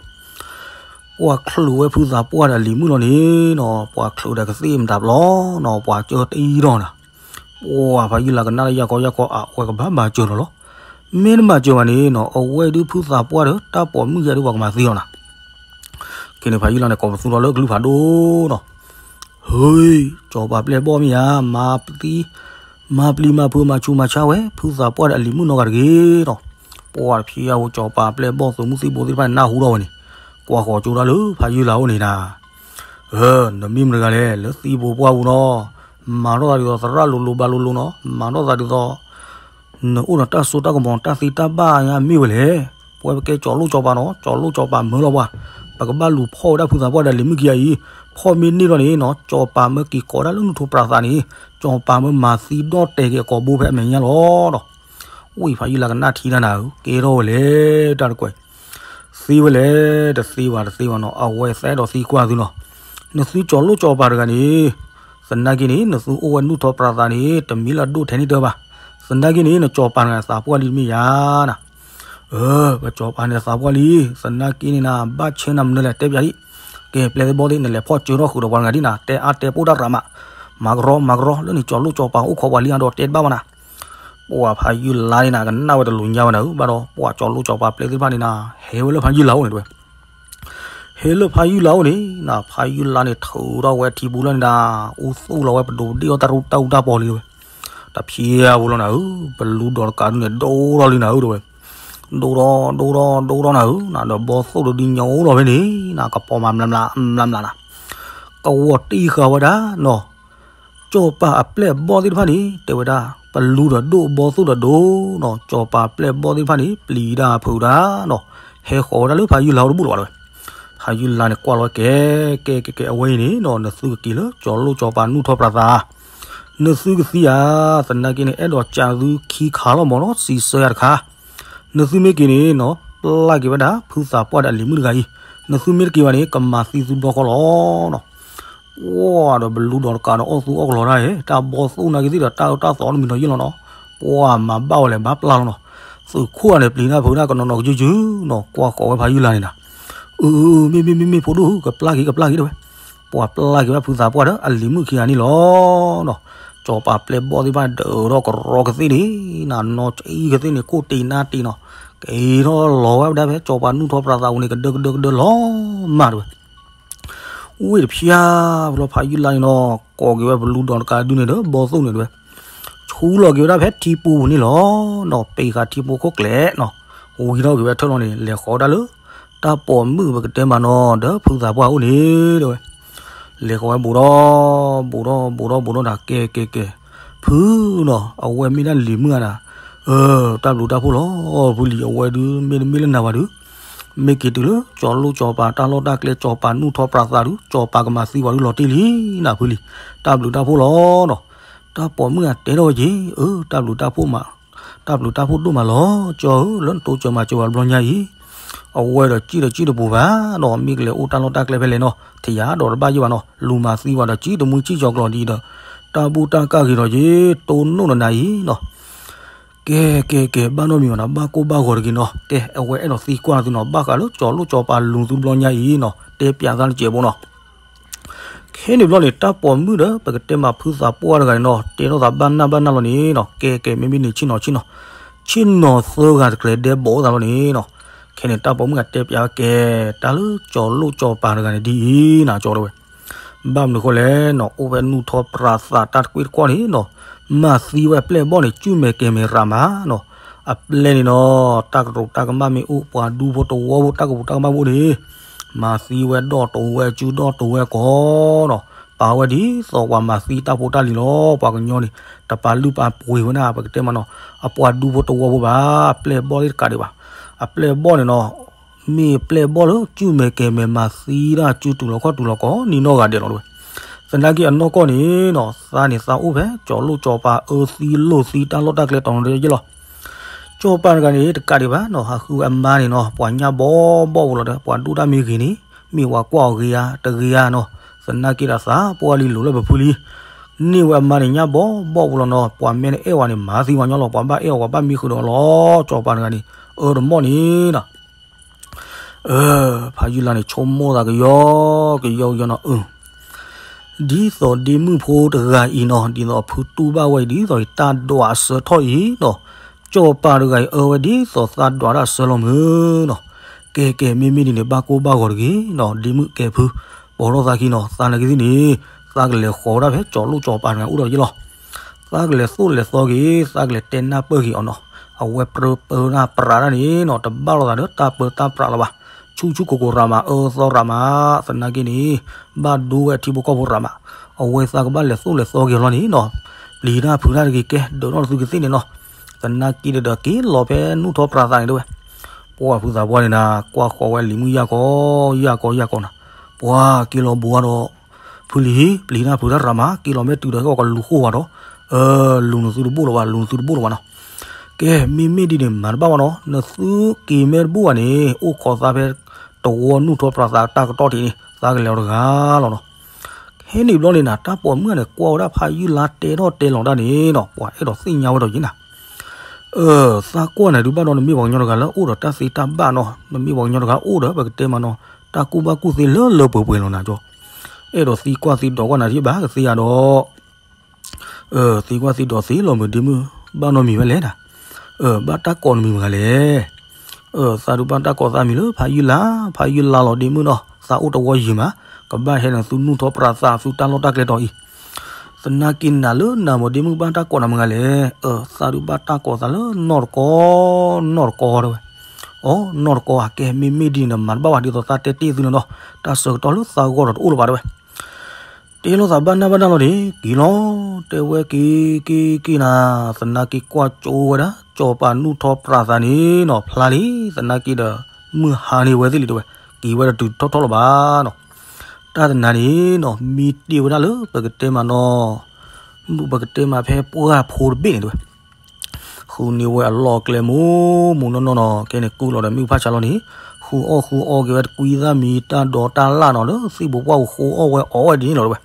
ဝဲ ပှၤချုးဝဲဖုသးပှၢ်ဒီးအလံၤမုၣ်လီၤန့ၣ်နီၤ, ပှၤချုးဒီးကသ့ၣ်မတၤပျီနီၤ, ပှၤကၢတအံၤထီၣ်နၤ, ပှၤဖးယုၢ်လါကနၣ်လၢယၢ်ကီယၢ်ကီအဝဲကဘၣ်မၤစၢၤလီၤလီၤ, မ့ၢ်တမၤစၢၤဘၣ်န့ၣ်နီၤ, အဝဲဒုးဖုသးပှၢ်ဒီးတၢ်ပိာ်မုၣ်ယဲဒုးပှၤကမၤသံလီၤနၤ. ခဲန့ၣ်ဖးယုၢ်လါန့ၣ် ကိးပသူထီၣ်လၢကလုၢ်ဖးဒိၣ်နီၤ, ဟ့, စီၤပၤပျဲၢ်ဘီၣ်မ့ၢ်ဧါ, မၤပျံၤ မၤပျံၤမၤဖုးမၤဆူးမၤဆါဝဲ ဖုသးပှၢ်ဒီးအလံၤမုၣ်နီတဂၤတဂ့ၤနီၤ. ပှၤတဖျါဖိ စီၤပၤပျဲၢ်ဘီၣ်သုးမုၢ်သံၣ်ဘိသ့ၣ်တဖၣ်န့ၣ် နၢ်ဟူထီၣ်ဝဲန့ၣ်, ကွၢ်ဃီၤကၠိတၢ်လၢဖးယုၢ်လါအိၣ်န့ၣ်နၤ, နမ့ၢ်မတၤတဂၤလဲၣ်, လၢသံဘိပှၢ်ပူၤနီၤ, မၤထီၣ်သးဒ်သိးသရၣ်လိၤလိၤဘၣ်လိၤလိၤနီၤ, မၤထီၣ်သးဒ်သိး နအိၣ်ဒီးတၢ်စိတၢ်ကမီၤတၢ်သ့တၢ်ဘၣ်ညါမ့ၢ်ဝဲလဲၣ်. ပဝဲပကဲစီၤလိၣ်စီၤပၤနီၤ, စီၤလိၣ်စီၤပၤမၢလီၤပှၤ, ပကဘၣ်လူၤဖီၣ်ဝဲဒၣ်ဖုသးပှၢ်ဒီးအလံၤမုၣ်ခံဂၤအံၤ, ဖီၣ်မ့ၢ်န့ၢ်ထီၣ်န့ၣ်နီၤ, စီၤပၤမၢက့ၤကိးဒၣ်လၢနူၢ်ထီၣ်ပြးသးန့ၣ်, စီၤပၤမၢမၤသံဒီၣ်တဲာ်က့ၤအကိာ်ဘိဖဲအမဲာ်ညါလီၤနီၤ. ဝံဖးယုၢ်လါကနၣ်ထံတၢ်နၤဧၢ, ကဲထီၣ်ဝဲလဲၣ်တၢ်တကွဲၢ်, သ့ဝဲလဲၣ်, တသ့ဘၣ်တသ့ဘၣ်နီၤ, အဝဲသးအဲၣ်ဒိးသံကွၢ်သုနီၤ, နသုစီၤလိၣ်စီၤပၤတဂၤန့ၣ် သနာ်က့န့ၣ် နသုအိၣ်ဝဲနူၢ်ထီၣ်ပြးသးန့ၣ် တမံၤလၢအဒိၣ်ထဲန့ၣ်တၢ်ဘၣ်. သနာ်က့န့ၣ် နစီၤပၤန့ၣ်သးပှၢ်လံတမ့ၢ်ဧါနၤ. အၢ, ပစီၤပၤန့ၣ်သးပှၢ်လံ, သနာ်က့န့ၣ်နၤ ဘၣ်ဆဲနၤမနုၤလဲၣ် တဲပၠးဒံး. ကဲ ပျဲသ့ၣ်ဘီၣ်သ့ၣ် နလဲၤဖီၣ်စၢထီၣ်ဃုာ်ဒီးပှၤတဂၤဒ်နၤ, တဲအါတဲပိၢ်တၢ်ရးမး, မၤကရီမၤကရီ လၢနစီၤလိၣ်စီၤပၤအိၣ်ခိးပှၤလံအါဒီးတဲတဘၣ်ဘၣ်နၤ. ပှၤဖးယုၢ်လါန့ၣ်နၤ ကနၣ်ဝဲတလူၤညါဘၣ်နၤဧၢ, ဘၣ်ဒီးပှၤစီၤလိၣ်စီၤပၤပျဲသ့ၣ်တဖၣ်န့ၣ်နၤ ဟဲဝဲလၢဖးယုၢ်လါအိၣ်န့ၣ်တဲဝဲ ဟဲလၢဖးယုၢ်လါအိၣ်န့ၣ်နၤ, ဖးယုၢ်လါန့ၣ် ထုးထီၣ်ဝဲထံပူၤလီၤန့ၣ်ဒီး အူသူၣ်လီၤဝဲပဒိးဒ့ၣ်အီၣ်တၢ်အူတၢ်ပီၢ်လံဝဲ, တဖျါဖိလီၤနၤဧၢ, ပလူဒီးတကးဒုန့ၣ် ဒိၣ်ထီၣ်လံနၤဧၢတဲဝဲ, ဒိၣ်ထီၣ်ဒိၣ်ထီၣ်ဒိၣ်ထီၣ်နၤဧၢ, နဒီးဘီသိၣ်တဒုညါအိၣ်လီၤဖဲန့ၣ်နၤ, ကပီၤမးမျးမျးမျးမျးနၤ, ကဝီၤတံၢ်ဃာ်ဝဲဒၣ်နီၤ စီၤပၤအပျဲၢ်ဘီၣ်သ့ၣ်တဖၣ်န့ၣ် တဲဝဲဒၣ် ပလူဒီးဒိၣ်ဘီသိၣ်ဒီးဒိၣ်နီၤ, စီၤပၤပျဲၢ်ဘီၣ်သ့ၣ်တဖၣ်န့ၣ် ပျံၤတၢ်ဖုးတၢ်နီၤ, ဟဲဃီၤဝဲဒၣ်လၢဖးယုၢ်လါအိၣ်တဘူၣ်လီၤဘၣ်တဲဝဲ, ဖးယုၢ်လါန့ၣ်ကွၢ်လီၤဝဲကဲ ကဲကဲကဲ အဝဲအံၤန့ၣ်နီၤ နသုကက့ၤလၢစီၤလိၣ်စီၤပၤနူၢ်ထီၣ်ပြးသး, နသုကသံဧါ, သနာ်က့န့ၣ် အဲၣ်ဒိးကးသုခံခါလီၤမၢ်နီၤ, စံးဆၢယၤတခါ နသုမ့ၢ်က့ၤန့ၣ်နီၤ ပျၢ်က့ၤဝဲဒၣ် ဖုသးပှၢ်ဒီးအလံၤမုၣ်တဂၤအံၤ, နသုမ့ၢ်တက့ၤဘၣ်န့ၣ် ကမၤသံသုဘျီဃီလီၤနီၤ. ပှၤဒီးပလူဒီးတကးဒီးအီၣ်သူအီၣ်ကလီတၢ်, တၢ်ဘီသိၣ်နာ်က့ၤသ့ၣ်ဒီးတၢ်အၢတၢ်သီတမံၤနီၤယ့ၢ်လီၤနီၤ, ပှၤမၤဘၣ်ဝဲလဲၣ်ဘၣ်ပျၢ်လီၤနီၤ, သုးခိၣ်န့ၣ်ပျံၤတၢ်ဖုးတၢ်ကနီၤနီၤကယုၢ်ကယုၢ်နီၤ, ကွၢ်ဃီၤဝဲဖးယုၢ်လါန့ၣ်နၤ, အၢ မ့ၢ်မ့ၢ်မ့ၢ်မ့ၢ်ဖိဒိၣ်ဧၢ ကပျၢ်က့ၤကပျၢ်က့ၤတဲဝဲ, ပှၤပျၢ်က့ၤဝဲဖုသးပှၢ်ဒီးအလံၤမုၣ်ခံဂၤန့ၣ်လီၤနီၤ, စီၤပၤပျဲၢ်ဘီၣ်သ့ၣ်တဖၣ်ဒၢးထီၣ်ကရီကသ့ၣ်န့ၣ်နၤ, နီၢ်အံၤကသ့ၣ်န့ၣ် ကိၣ်တ့ၢ်နါတ့ၢ်နီၤ, က့ၤထီၣ်လီၤဝဲဒၣ်ဖဲစီၤပၤနူၢ်ထီၣ်ပြးသးပူၤန့ၣ် ကဒၢကဒၢကဒၢလီၤမၢ်တဲဝဲ ဝံတဖျါဖိလီၤဖးယုၢ်လါန့ၣ်နီၤ, ကိးက့ၤဝဲပလူဒီးတကးဒုန့ၣ်ဒီးဘီသိၣ်န့ၣ်တဲဝဲ, ဆူလီၤက့ၤဝဲဒၣ်ဖဲထံပူၤန့ၣ်လီၤနီၤ, ပ့ၤဃာ်ထံပူၤခိၣ်ကျဲနီၤ, ဝံထီၣ်က့ၤဝဲထၢၣ်လီၤန့ၣ် လဲၤဃီၤဝဲဒၣ်လၢ တၢ်ပိာ်မုၣ်ပကတဲမးနီၤ ဒီးဖုသးပှၢ်အိၣ်န့ၣ်တဲဝဲ လဲၤဃီၤဝဲဘူးဒီး ဘူးဒီး ဘူးဒီး ဘူးဒီးနၤ ကဲ ကဲ ကဲ ဖုနီၤ အဝဲမ့ၢ်ဒၣ်လံၤမုၣ်ဧါနၤ, တၢ်ဘျုးတၢ်ဖှိၣ်လီၤ ဖုလံၤ အဝဲဒုး မ့တမ့ၢ်လၢနၤဘၣ်ဒုး မ့ၢ်က့ၤတုၤလၢ ကၠီၤလိၣ်ကၠီၤပၤတၢ်လီၢ်တၢ်ကျဲ ကၠီၤပၤနူၢ်ထီၣ်ပြးသးဒုး ကၠီၤပၤကမၤသံပှၤဒုးလီၤတံၢ်လံနၤဖုလံၤ, တၢ်ဘျုးတၢ်ဖှိၣ်လီၤနီၤ တၢ်ပိာ်မုၣ်ဧါတဲထီၣ်ဝဲက့ၤ အၢ တၢ်ဘျုးတၢ်ဖှိၣ်မး တၢ်ဘျုးတၢ်ဖှိၣ်ဒိၣ်မးလီၤ ကၠီၤဧၢ လၢနတိစၢၤမၤစၢၤပှၤတဘျီညါအံၤ, အဝဲဒီးစံၣ်ဒီးစံၣ်တပူၤဘၣ်နီၤ မ့ၢ်ကလဲၤအိၣ်တၢ်လီၢ်တၢ်ကျဲဖဲလဲၣ်နီၤ ထံၣ်ယၤဒီးတဘၣ်ယိၣ်ဘၣ်နီၤ လူၤမၤသံပှၤဒီးစံၣ်တမူစံၣ်ကၠီၤကျီၤဒ်ဒီး တၢ်ဘူၣ်တၢ်ကၢ်ဂ့ၤဒီးယ့ၤ တိၢ်နီၣ်နနၤအံၤနီၤ ကဲ ကဲ ကဲ ဘၣ်နီတမံၤဘၣ်နီၤ ဘၣ်ကိၢ်ဘၣ်ဂီၤတဂ့ၤနီၤ ကဲ အဝဲအဲၣ်ဒိးသံကွၢ်သုနီၤ ဘၣ်ဃးလၢကၠီၤလိၣ်ကၠီၤပၤလူၤသုတဘျီညါအံၤနီၤ တဲပၠးသးတစဲးဖိနီၤ ခဲန့ၣ်ဘျီန့ၣ် တၢ်ပိာ်မုၣ်ဒီး ပကတဲမးဖုသးပှၢ်တဂၤန့ၣ်နီၤ တဲထီၣ်သးဘၣ်နၢ်ဘၣ်နၢ်လီၤန့ၣ်နီၤ ကဲ ကဲ မ့မ့ၢ်န့ၣ်ဆ့ၣ်နီၤဆ့ၣ်နီၤ ဆ့ၣ်နီၤသၢဂၤတကျဲၤဒဲးဘီၣ်အိၣ်သးလီၤန့ၣ်နီၤ ခဲန့ၣ်တၢ်ပိာ်မုၣ်ကတဲပၠးဝဲကဲ တၢ်လၢကၠီၤလိၣ်ကၠီၤပၤတဂၤန့ၣ်ဒ်အံၤနီၤ ကၠီၤတဲဝဲ ဘၣ်မနုၤဃိလဲၣ်နီၤ အိၣ်ဖဲနူၢ်ထီၣ်ပြးသးတၢ်တကွ့ၢ်တကွီၢ်န့ၣ်နီၤ မၤသံဝဲပျဲၢ်ဘီၣ်န့ၣ် ကုၢ်မဲာ်ကဲၤမဲာ်ရးမးနီၤ အပျဲၢ်န့ၣ်နီၤ တၢ်ကရူးတၢ်ကမၣ်မ့ၢ်အိၣ် ပှၤဒူဖိတဝီဖိ တၢ်ကပူၤတၢ်ကမၣ်ဖိန့ၣ် မၤသံဝဲဒီၣ်တဝဲစုဒီၣ်တဝဲကီးနီၤ ပာ်ဝဲဒ်သိးပှၤမၤသံတၢ်ဖိတၢ်လံၤလီၤ ပှၤကညီန့ၣ် တပာ်လုၢ်ပာ်ပှ့ၤဝဲဒၣ် ပကတဲမးနီၤ အပှၤဒူဖိတဝီဖိဘၣ် အပျဲၢ်ဘီၣ်သ့ၣ်တကးဒံးဘၣ် အပျဲၢ်ဘီၣ်န့ၣ်နီၤ မ့ၢ်ပျဲၢ်ဘီၣ်လၢ စုၣ်မဲာ်ကဲၤမဲာ်မၤသံတၢ် စုတူာ်လီၤခီၣ်တူာ်လီၤကီၢ် နံၣ်နီၢ်ဂၤဒဲးလီၤတဲဝဲ. သနာ်က့အနီၢ်ကီၢ်န့ၣ်နီၤ သးန့ၣ်သးအိၣ်ဖဲ ကၠီၤလိၣ်ကၠီၤပၤအၢသံလိၣ်သံတၢ်လီၢ်တၢ်ကျဲတီၤနီၤတယ့ၢ်လီၤ. ကၠီၤပၤတဂၤန့ၣ် တကးဒံးဘၣ်နီၤ ဟးဃုဝဲအမါန့ၣ်နီၤ ပှၤညၣ်ဘီဘီၣ်ပူၤလီၤဒီး ပှၤဒိၣ်တၢ်မ့ၢ်ဂ့ၤန့ၣ် မ့ၢ်ပှၤကွၢ်အီၤဂ့ၤဧါ တဂ့ၤဧါနီၤ. သနာ်က့ဒီးသးပှၢ်လံလိၤလၢပဖုလံ န့ၢ်ဝဲအမါန့ၣ် ညၣ်ဘီဘီၣ်ပူၤလီၤနီၤ ပှၤမ့ၢ်တအဲၣ်ဝဲန့ၣ် မၤသံဝဲညီလီၤ ပှၤဘၣ်အဲၣ်အီၤ ပှၤဘၣ်မံဃုာ်ဒီးအီၤလီၤ ကၠီၤပၤတဂၤန့ၣ် အၢတမီၢ်န့ၣ်နီၤ ဖးယုၢ်လါန့ၣ် ဆိကမိၣ်သးကယီကယီကယီနီၤ အၢ ဒ်သိးဒ့မုၣ်ဖိတဂၤအံၤနီၤ ဒ်သိးအဖုတူၢ်ဘၣ်ဝဲအံၤ ဒ်သိးယတၢ်ဒွးအဆၢထီၣ်အံၤနီၤ ကၠီၤပၤတဂၤအံၤ အၢဝဲဒ်သိးသးဒွးတၢ်အဆၢလီၤမုၢ်နီၤ ကဲကဲ မ့မ့ၢ်ဒ်န့ၣ် ဘၣ်ကိၢ်ဘၣ်ဂီၤတဂ့ၤနီၤ ဒ့မုၣ်ကဲဖု ပိာ်ထီၣ်သးခံနီၤ သးနာ်က့သ့ၣ်န့ၣ် သးကလဲၤဃီၤဝဲဒၣ်ဖဲ ကၠီၤလိၣ်ကၠီၤပၤတဂၤအိၣ်ဒီးယ့ၢ်လီၤ သးကလဲၤသိၣ်လဲၤသီက့ၤ သးကလဲၤတဲနၢ်ပၢၢ်က့ၤအီၤနီၤ အဝဲပြၢပၢတၢ်ပြးတၢ်န့ၣ်နီၤ တဘၣ်လိာ်သးဒီးတၢ်ပၢတၢ်ပြးလၢၤဘၣ် ဆူၣ်ဆူၣ်ကိၢ်ကိၢ်ရၤမး အၢသီရၤမး သနာ်က့န့ၣ် ဘၣ်ဒိဝဲအထံဖိကီၢ်ဖိရၤမး အဝဲသးကဘၣ်လဲၤသိၣ်လဲၤသီက့ၤအီၤလီၤန့ၣ်နီၤ ပျံၤတၢ်ဖုးတၢ်တဂ့ၤ ကဲ ဒၢးနီၣ်တသုကသ့ၣ်န့ၣ်နီၤ သနာ်က့ဒီးက့ၤလီၤဖဲနူၢ်ထီၣ်ပြးသးန့ၣ်တဲဝဲ ပှၤဖုသးပှၢ်န့ၣ်နၤ ကွၢ်ဃီၤဝဲလံၤမုၣ်ယၢ်ကီ ယၢ်ကီ ယၢ်ကီနၤ ပှၤက့ၤလီၤဘူးဒီး ဖုလံၤ ပျံၤတၢ်ဖုးတၢ်ရၤမး က့ၤလီၤမ့ၢ်တုၤဒီးဟဲအီၣ်ကလူၤဃိၣ်ဝဲဒီး လူၤနသုတဘိၣ်လၢၤဘၣ် လူၤနသုတဘိၣ်လၢၤဘၣ်နီၤ ကဲ မ့မ့ၢ်ဒ်န့ၣ် မၤတဘၣ်ဘၣ်နီၤ နသုက့ၤမ့ၢ်တဘိၣ်ဘၣ်န့ၣ် အိၣ်ခိးသးဖဲ တဝီနူၢ်ထီၣ်ပြးသးတၢ်ကတီၢ်ထံးန့ၣ် သးကလဲၤအီၤတဂၤလီၤနီၤ ခဲန့ၣ်ဘျီန့ၣ်နၤ တၢ်ပိာ်မုၣ်န့ၣ် ကွၢ်ဝဲဒၣ်ဖးယုၢ်လါတဲထီၣ်တဲလီၤတၢ်န့ၣ်နီၤ ပှၤအဲၣ်ဒိးသ့ၣ်ညါဝဲဒီးယ့ၢ်နၤ သးကွၢ်နၤဒုးဘၣ်ဒီး နမ့ၢ်ပှၤကညီတဂၤလၢအိၣ်ဒီးတၢ်သ့တၢ်ဘၣ်နီၤ နမ့ၢ်ပှၤကညီတဂၤအိၣ်ဒီး ပကတဲမးနီၤ တၢ်ကူၣ်ဘၣ်ကူၣ်သ့လၢလၢပှဲၤပှဲၤလီၤနၤကၠီ အဲၣ်ဒိးသံကွၢ်သံဒိးကွၢ်နၤဒ်ဘၣ်ကသ့ဧါဒီး သံကွၢ်သံဒိးသ့လီၤမုၢ်ဒ့မုၣ် ဘၣ်နီတမံၤဝဲလဲၣ်နၤ ဘၣ်တၢ်ကိးနမံၤမတၤဂၤလဲၣ် သးဒုးဘၣ်တၢ်ကိးသးမံၤလၢဖးယုၢ်လါ ဖးယုၢ်လါလီၤဒ့မုၣ်နီၤ သးအိၣ်တဝီယံၤမး ကဘၣ်ဟဲနသုနူၢ်ထီၣ်ပြးသးသုတၢ်လီၢ်တၢ်ကျဲတီၤအံၤ သနာ်က့နၤလၢနၤမုၢ်ဒ့မုၣ်ဘၣ်တၢ်ကိးနၤမတၤဂၤလဲၣ် သးဒုးဘၣ်တၢ်ကိးသးလၢနီၢ်တကီ နီၢ်တကီတဲဝဲ အိ နီၢ်တကီဧါ ကဲမ့မ့ၢ်ဒ်န့ၣ်ဒီးမၤတဘၣ်ဘၣ်ဒ်သိးသးတဲတ့ၢ်သုန့ၣ်ဒီး တၢ်ဆၢကတီၢ်လၢသးဂီၢ်ဒီးတအိၣ်လၢၤဘၣ်တဲဝဲ တဲလိာ်သးဘၣ်နၢ်ဘၣ်နၢ်လီၤန့ၣ် က့ၤလီၤ တဲဝဲက့ၤက့ၤက့ၤနၤ သနာ်က့ကွၢ်ကၠိဝဲဒၣ် ကၠီၤပၤနူၢ်ထီၣ်ပြးသးန့ၣ်နီၤ ဖျါလံ သနာ်က့ဒီး မုၢ်ဟါန့ၢ်ဝဲသ့ၣ်လံတဲဝဲ က့ၤဝဲဒီးတုၤထီၣ်ထီၣ်လၢၤဘၣ်နီၤ တၢ်တနၤန့ၣ်နီၤ မံတ့ၢ်ဝဲဒၣ်လၢပကတဲမးနီၤ ပကတဲမးဖဲပှၢ်ဖိတဘ့ၣ်န့ၣ်တဲဝဲ ဃုန့ၢ်ဝဲအလီၢ်အကျဲမူးမူးနီၢ်နီၢ်နီၤ ခဲန့ၣ်ကူးလီၤဒီးမုၢ်ဖးဆါလီၤန့ၣ် ဃုအီၣ်ဃုအီက့ၤဝဲတကွံသၣ်မံၤတၢ်ဒိးတၢ်လၣ်နီၤ လၢသ့ၣ်ပူၤပှၢ်ပူၤဃုအီၣ်ဝဲအီၣ်ဝဲဒ်န့ၣ်လီၤတဲဝဲ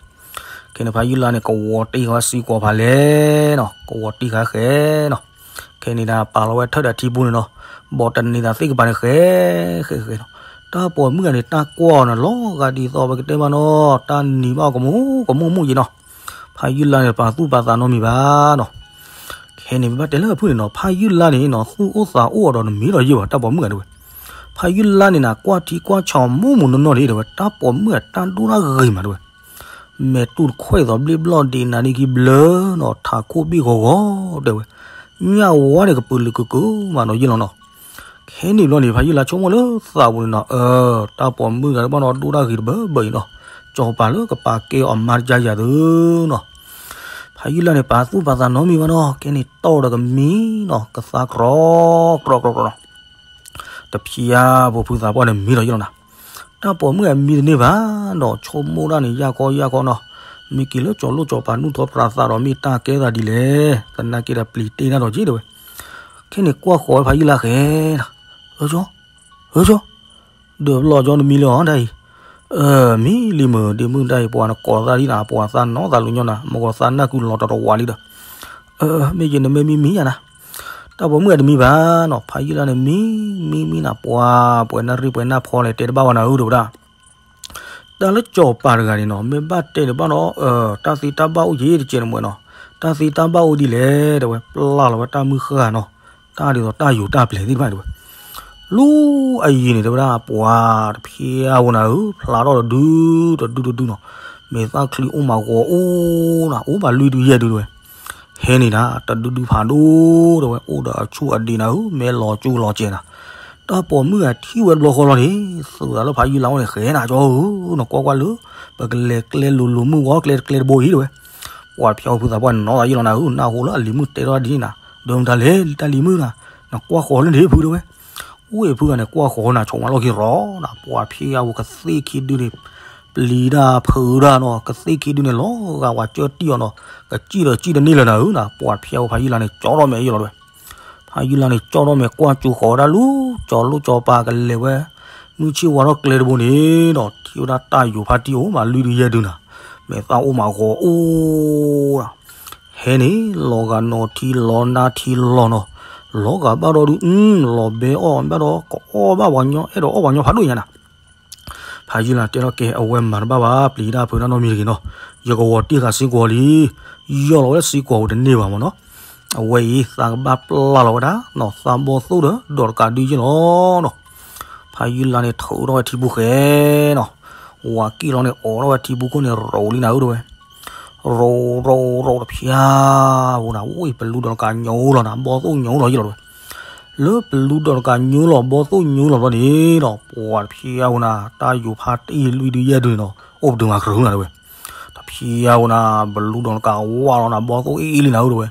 ခဲန့ၣ်ဖးယုၢ်လါန့ၣ် ကဝီၤတ့ၢ်ဃာ်ဝဲစံကွီၤဖးလဲၢ်နီၤ ကဝီၤတ့ၢ်ဃာ်ဃဲနီၤ ခဲန့ၣ်ဒၣ်ပာ်လီၤဝဲထၢၣ်ဒီးထံပူၤန့ၣ်နီၤ ဘီးတန့ၤသးသ့ၣ်ကပၤန့ၣ်ဃဲ ဃဲဃဲနီၤ တၢ်ပိာ်မုၣ်ဂၤန့ၣ် တၢ်ကွၢ်အီၤန့ၣ် လီၤဂာ်ဒ်သိးပကတဲမးနီၤ တၢ်နံၤဘၣ်အီၤကမူကမူၣ်မူၣ်ယံၤနီၤ ဖးယုၢ်လါန့ၣ် ပာ်သူၣ်ပာ်သးနီတမံၤဘၣ်နီၤ ခဲန့ၣ် ပဘၣ်တဲလၢအဖုၣ်န့ၣ်နီၤ ဖးယုၢ်လါန့ၣ်နီၤ သူၣ်အိၣ်သးအိၣ်အီၤဒီးတမံၤဒီးယံာ်ဘၣ် တၢ်ပိာ်မုၣ်ဂၤတဲဝဲ ဖးယုၢ်လါန့ၣ်နၤ ကွၢ်ထံကွၢ်ဆးအီၤမူးမူးနီၢ်နီၢ်ဒ်တဲဝဲ တၢ်ပိာ်မုၣ်အတၢ်ဒိၣ်တၢ်ဂ့ၤမးတဲဝဲ မဲာ်တူၢ်တခွဲးသိးဘျ့ဘျီၣ်ဒံးနၤဒ်ခံဘျၢနီၤ ထးခိၣ်ဘ့ၣ်ဂီၤဂီၤတဲဝဲ ညၣ်ဝါန့ၣ်ကပုာ်လုာ်ကကုာ်မးနီၤယံၤလီၤနီၤ ခဲန့ၣ်ဘျီန့ၣ် ဖးယုၢ်လါဆိကမိၣ်လၢသးပူၤန့ၣ်နီၤ အၢ တၢ်ပိာ်မုၣ်ဂၤတဘၣ်နီၤ ဒိၣ်တၢ်ဂ့ၤတဘၢဘၢအံၤနီၤ ကၠီၤပၤလၢကပာ်ကဲအီၤမါတယါယၤသုနီၤ ဖးယုၢ်လါန့ၣ် ပာ်သူၣ်ပာ်သးနီတမံၤဘၣ်နီၤ ခဲန့ၣ်တီၢ်ဒီးကမံနီၤ ကသါကြီကြီကြီကြီနီၤ တဖျါဖိဖုသးပှၢ်န့ၣ်မံလီၤယံၤလီၤနၤ တၢ်ပိာ်မုၣ်အမံတန့ၢ်ဘၣ်နီၤ ဆိကမိၣ်တၢ်န့ၣ် ယၢ်ခီယၢ်ခီနီၤ မ့ၢ်က့ၤလၢကၠီၤလိၣ်ကၠီၤပၤနူၢ်ထီၣ်ပြးသးဒီး မ့ၢ်တၢ်ကဲသးဒ်လဲၣ် သနာ်က့ဒီးပျံၤတ့ၢ်နၢ်ဒီးက့ၤတဲဝဲ ခဲန့ၣ်ကွၢ်ဃီၤဝဲဖးယုၢ်လါဃဲနီၤ ဟၢကၠီ ဟၢကၠီ ဒၢးပလီၢ်ကၠီနမံလၢအီၤဒၣ်အံၤ မံလံမုၢ်ဒ့မုၢ်ဒၣ်အံၤ ပှၤနကိးသးဒ်နၤ ပှၤသးနီသးလူၤညီနၤ မ့ၢ်ကီးသးနၢ်ကုလီၤတရီဝးလံဒီး မ့ၢ်ယနမ့ၢ်မံမံယၤနၤ တၢ်ပိာ်မုၣ်အတမံဘၣ်နီၤ ဖးယုၢ်လါန့ၣ် မံ မံ မံနၤ ပှၤ ပှဲၤနၢ်ရံၣ်ပှဲၤနၢ်ဖီလဲၣ် တဲတဘၣ်ဝဲနၤဧၢ တဲဝဲဒၣ် တၢ်လၢကၠီၤပၤတဂၤန့ၣ်နီၤ မ့ၢ်ဘၣ်တဲန့ၣ်ဘၣ်နီၤ တၢ်သ့တၢ်ဘၣ်အိၣ်ယ့ၣ်တကဲးန့ၣ်မ့ၢ်နီၤ တၢ်သ့တၢ်ဘၣ်အိၣ်ဒ်လဲၣ် တဲဝဲ ပျၢ်လီၤဝဲတၢ်မုၢ်ဃၢ်နီၤ တၢ်ဒ်သိးတၢ်ယိၤတၢ်ပျဲၤသ့ၣ်တဖၣ်တဲဝဲ လူအယံၤန့ၣ် တဲဝဲဒၣ် ပှၤတဖျါဝဲနၤဧၢ ဖျါထီၣ်တဒု တဒုတဒုနီၤ မ့ၢ်သၣ်ချံအိၣ်မးဂီၤအိၣ်နၤ အိၣ်ဘၣ်လွံၢ်ဒုယဲၢ်ဒုတဲဝဲ ဟဲန့ၣ်နၤ တဒုဒုဖးဒိၣ် တဲဝဲ အိၣ်ဒီးအဆူၣ်အဒံးနၤဧၢ မဲလီၤကၠူလီၤကဲနၤ တၢ်ပိာ်မုၣ်ဂၤထံၣ်ဝဲတဘျီဃီလီၤန့ၣ် သုးသးလၢဖးယုၢ်လါအိၣ်န့ၣ် ဃဲနၤကၠီဧၢ နကွၢ်ကွၢ်လၢ ပကလဲၤကျဲလိၤလိၤမုၢ်ဂီၤကျဲတကျဲတဘိအံၤတဲဝဲ ပှၤတဖျါအိၣ်ဖုသးပှၢ်နီၤသးယံၤလီၤနၤဧၢ နၢ်ဟူလၢအလံၤမုၣ်တဲထီၣ်ဒ်န့ၣ်နၤ ဒီးမတၤလဲၣ် တၢ်လံၤမုၣ်နၤ နကွၢ်ဃီၤလၢန့ၣ်ဖုတဲဝဲ ဝ့ၢ်ဖုဂၤန့ၣ် ကွၢ်ဃီၤနၤ ဆိးမးလီၢ်ခံရီၤနၤ ပှၤဖျါဝဲကသ့ၣ်ခံဒုန့ၣ် ပျံၤတၢ်ဖုးတၢ်နီၤ ကသ့ၣ်ခံဒုန့ၣ် လီၤဂာ်ဝဲကၠၢတံၢ်အီၤနီၤ ကစံၣ်ဒီးစံၣ်တန့ၢ်လၢၤနၤဧၢနၤ ပှၤဖျါဝဲဖးယုၢ်လါန့ၣ် ကၠီထီၣ်မဲာ်ယဲလီၤတဝဲ ဖးယုၢ်လါန့ၣ် ကၠီထီၣ်မဲာ်ကွၢ်ကၠိဃီၤဝဲဒၣ်လၢ ကၠီလိၣ်ကၠီပၤကလဲၤဝဲ မုၢ်ဆ့ၣ်ဝါထီၣ်ကျဲတဘိန့ၣ်ဒီး ထံၣ်ဝဲဒၣ်တၢ်ယိၤဖါတံၢ်အိၣ်မးလွံၢ်ဒုယဲၢ်ဒုနၤ မဲာ်သၣ်အိၣ်မးဂီၤအိၣ် ဟဲန့ၣ် လီၤဂာ်နီၤထံလီၤနါထံလီၤနီၤ လီၤဂာ်ဘၣ်ဒီးဒု လီၤဘဲအီၣ်ဘၣ်ဒီး ကအီၣ်ဘၣ်ပှၤကညီ အဲၣ်ဒိးအီၣ်ပှၤကညီဖးဒိၣ်ညါနၤ ဖးယုၢ်လါတဲထီၣ်ကဲ အဝဲမၤတဘၣ်ဘၣ် ပျံၤတၢ်ဖုးတၢ်နီတမံၤတဂ့ၤနီၤ ယကဝီၤတ့ၢ်ဃာ်စ့ၢ်ကီးလံ ယီၢ်လီၤဝဲဒၣ်စ့ၢ်ကီးဝဲတန့ၢ်ဘၣ်မးနီၤ အဝဲအံၤ သးကဘၣ်ပျၢ်လီၤဝဲဒၣ်နီၤ သးဘီၣ်သိၣ်ဒီး ဒီးတကးဒုယဲၢ်လီၤနီၤ ဖးယုၢ်လါန့ၣ် ထုးထီၣ်ဝဲထံပူၤဃဲနီၤ ဝၤကံၣ်လီၤန့ၣ် အိးထီၣ်ဝဲထံပူၤခိၣ်န့ၣ် ရိးလံနၤဧၢတဝဲ ရိးရိးရိးတဖျါ ပူၤနၤ ဝံၣ်ပလူဒီးတကးညိလီၤနၤ ဘီၣ်သိၣ်ညိလီၤယဲၢ်လီၤတဝဲ လၢပလူဒီးတကးညိလီၤ ဘီၣ်သိၣ်ညိလီၤဘျီန့ၣ်ဒီး ပှၤတဖျါပူၤနၤ တၢ်ယိၤဖါတံၢ်လွံၢ်ဒုယဲၢ်ဒုန့ၣ်နီၤ အိၣ်ပတုာ်မၤကြုာ်နၤတဝဲ တဖျါပူၤနၤ ပလူဒီးတကးဝါလီၤနၤ ဘီၣ်သိၣ်အ့ၣ်အ့ၣ်လံနၤဧၢတဝဲ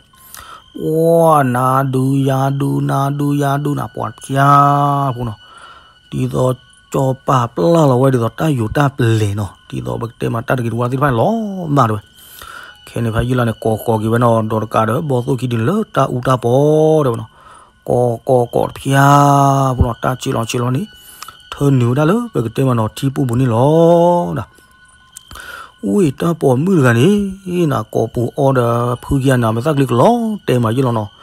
ပှၤနၤဒုယၤဒု နၤဒုယၤဒုနၤ ပှၤတဖျါပူၤနီၤ ဒ်သိး ကၠီၤပၤပျၢ်လီၤဝဲဒ်သိးတၢ်ယိၤတၢ်ပျဲၤနီၤ ဒ်သိးပကတဲမးတၢ်တဂ့ၤတဝါသ့ၣ်တဖၣ်န့ၣ်လီၤမၢ်တဝဲ ခဲန့ၣ်ဖးယုၢ်လါန့ၣ် ကိးဃီၤက့ၤဝဲနီၤ ဒီးတကးဒီး ဘီၣ်သိၣ်ခံဒုန့ၣ်လၢတၢ်အူတၢ်ပီတဲဝဲနီၤ ကိးကိးကိးတဖျါပူၤနီၤ တၢ်ဆ့လီၤဆ့လီၤန့ၣ် ထၢနုာ်ဝဲဒၣ်လၢပကတဲမးနီၤ ထံပူၤပူၤန့ၣ်လီၤ ဝ့ၢ်တၢ်ပိာ်မုၣ်တဂၤန့ၣ် နၤကိးပူၤအီဒီးဖုကယၤနၤ မဲာ်သၣ်ကျ့ကလီၤတဲမးယဲၢ်လီၤနီၤ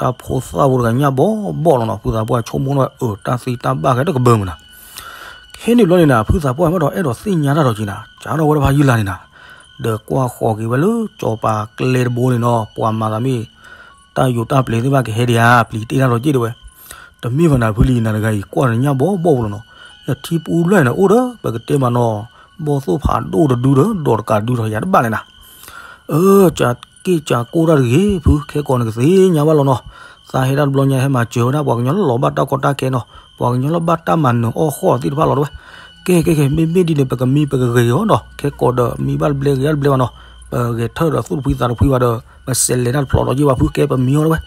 တၢ်ဖိသၣ်ဖိတဂၤညၣ်ဘီဘီၣ်လီၤနီၤ ဖုသးပှၢ်ဆိကမိၣ်ထီၣ်ဝဲ အၢ တၢ်သံတၢ်ဘၣ်ကဲတကဘၢမုၢ်နၤ ခဲန့ၣ်ဘျီန့ၣ်နၤ ဖုသးပှၢ်မ့ၢ်ဒီးအဲၣ်ဒိးသ့ၣ်ညါတၢ်ဒီးက့ၤနၤ ကၢထီၣ်ဝဲဒၣ်ဖးယုၢ်လါန့ၣ်နၤ ဒီးကွၢ်ဃီၤက့ၤဝဲလၢကၠီၤပၤကျဲတဘိန့ၣ်နီၤ ပှၤမၤသးမ့ၢ် တၢ်ယိၤတၢ်ပျဲၤသ့ၣ်တဖၣ်ကဟဲဒံးဧါ ပျံၤတ့ၢ်တၢ်လီၤက့ၣ်တဲဝဲ တမ့ၢ်ဘၣ်နၤ ဖုလံၤနၤတဂၤအံၤ ကွၢ်နညၣ်ဘီဘီၣ်ပူၤလီၤနီၤ နထံပူၤဘျီန့ၣ် အိၣ်ဒီး ပကတဲမးနီၤ ဘီၣ်သိၣ်ဖးဒိၣ်တဒုဒီး ဒီးတကးဒုဒီးယၤတဘၣ်န့ၣ်နၤ အၢ ကၠးက့ၣ်ကၠးကိၢ်တၢ်တဂ့ၤ ဖုခဲကိာ်န့ၣ်ကသ့ၣ်ညါဘၣ်လီၤနီၤ သးဟဲတၢ်တဘျီညါ ဟဲမၤစၢၤဝဲဒၣ်ပှၤကညီလၢလီၤဘၣ်တၢ်ကီတၢ်ခဲနီၤ ပှၤကညီလၢဘၣ်တၢ်မၤနၢၤအီၣ်ဃီၣ်သ့ၣ်တဖၣ်လီၤတဲဝဲ ကဲကဲကဲ မ့မ့ၢ်ဒ်န့ၣ် ပကမံပကဂဲၤအီၤနီၤ ခဲကိာ်ဒီးမံဘၣ်တဘျဲဂဲၤတဘျဲဘၣ်နီၤ ပဂဲၤထၢၣ်ဒီးသူၣ်တဖှံသးတဖှံဘၣ်ဒီး ပစဲးလဲၤတၢ်တဖျိးဒီးယ့ၢ်ဘၣ်ဖုကဲပမံအီၤတဲဝဲ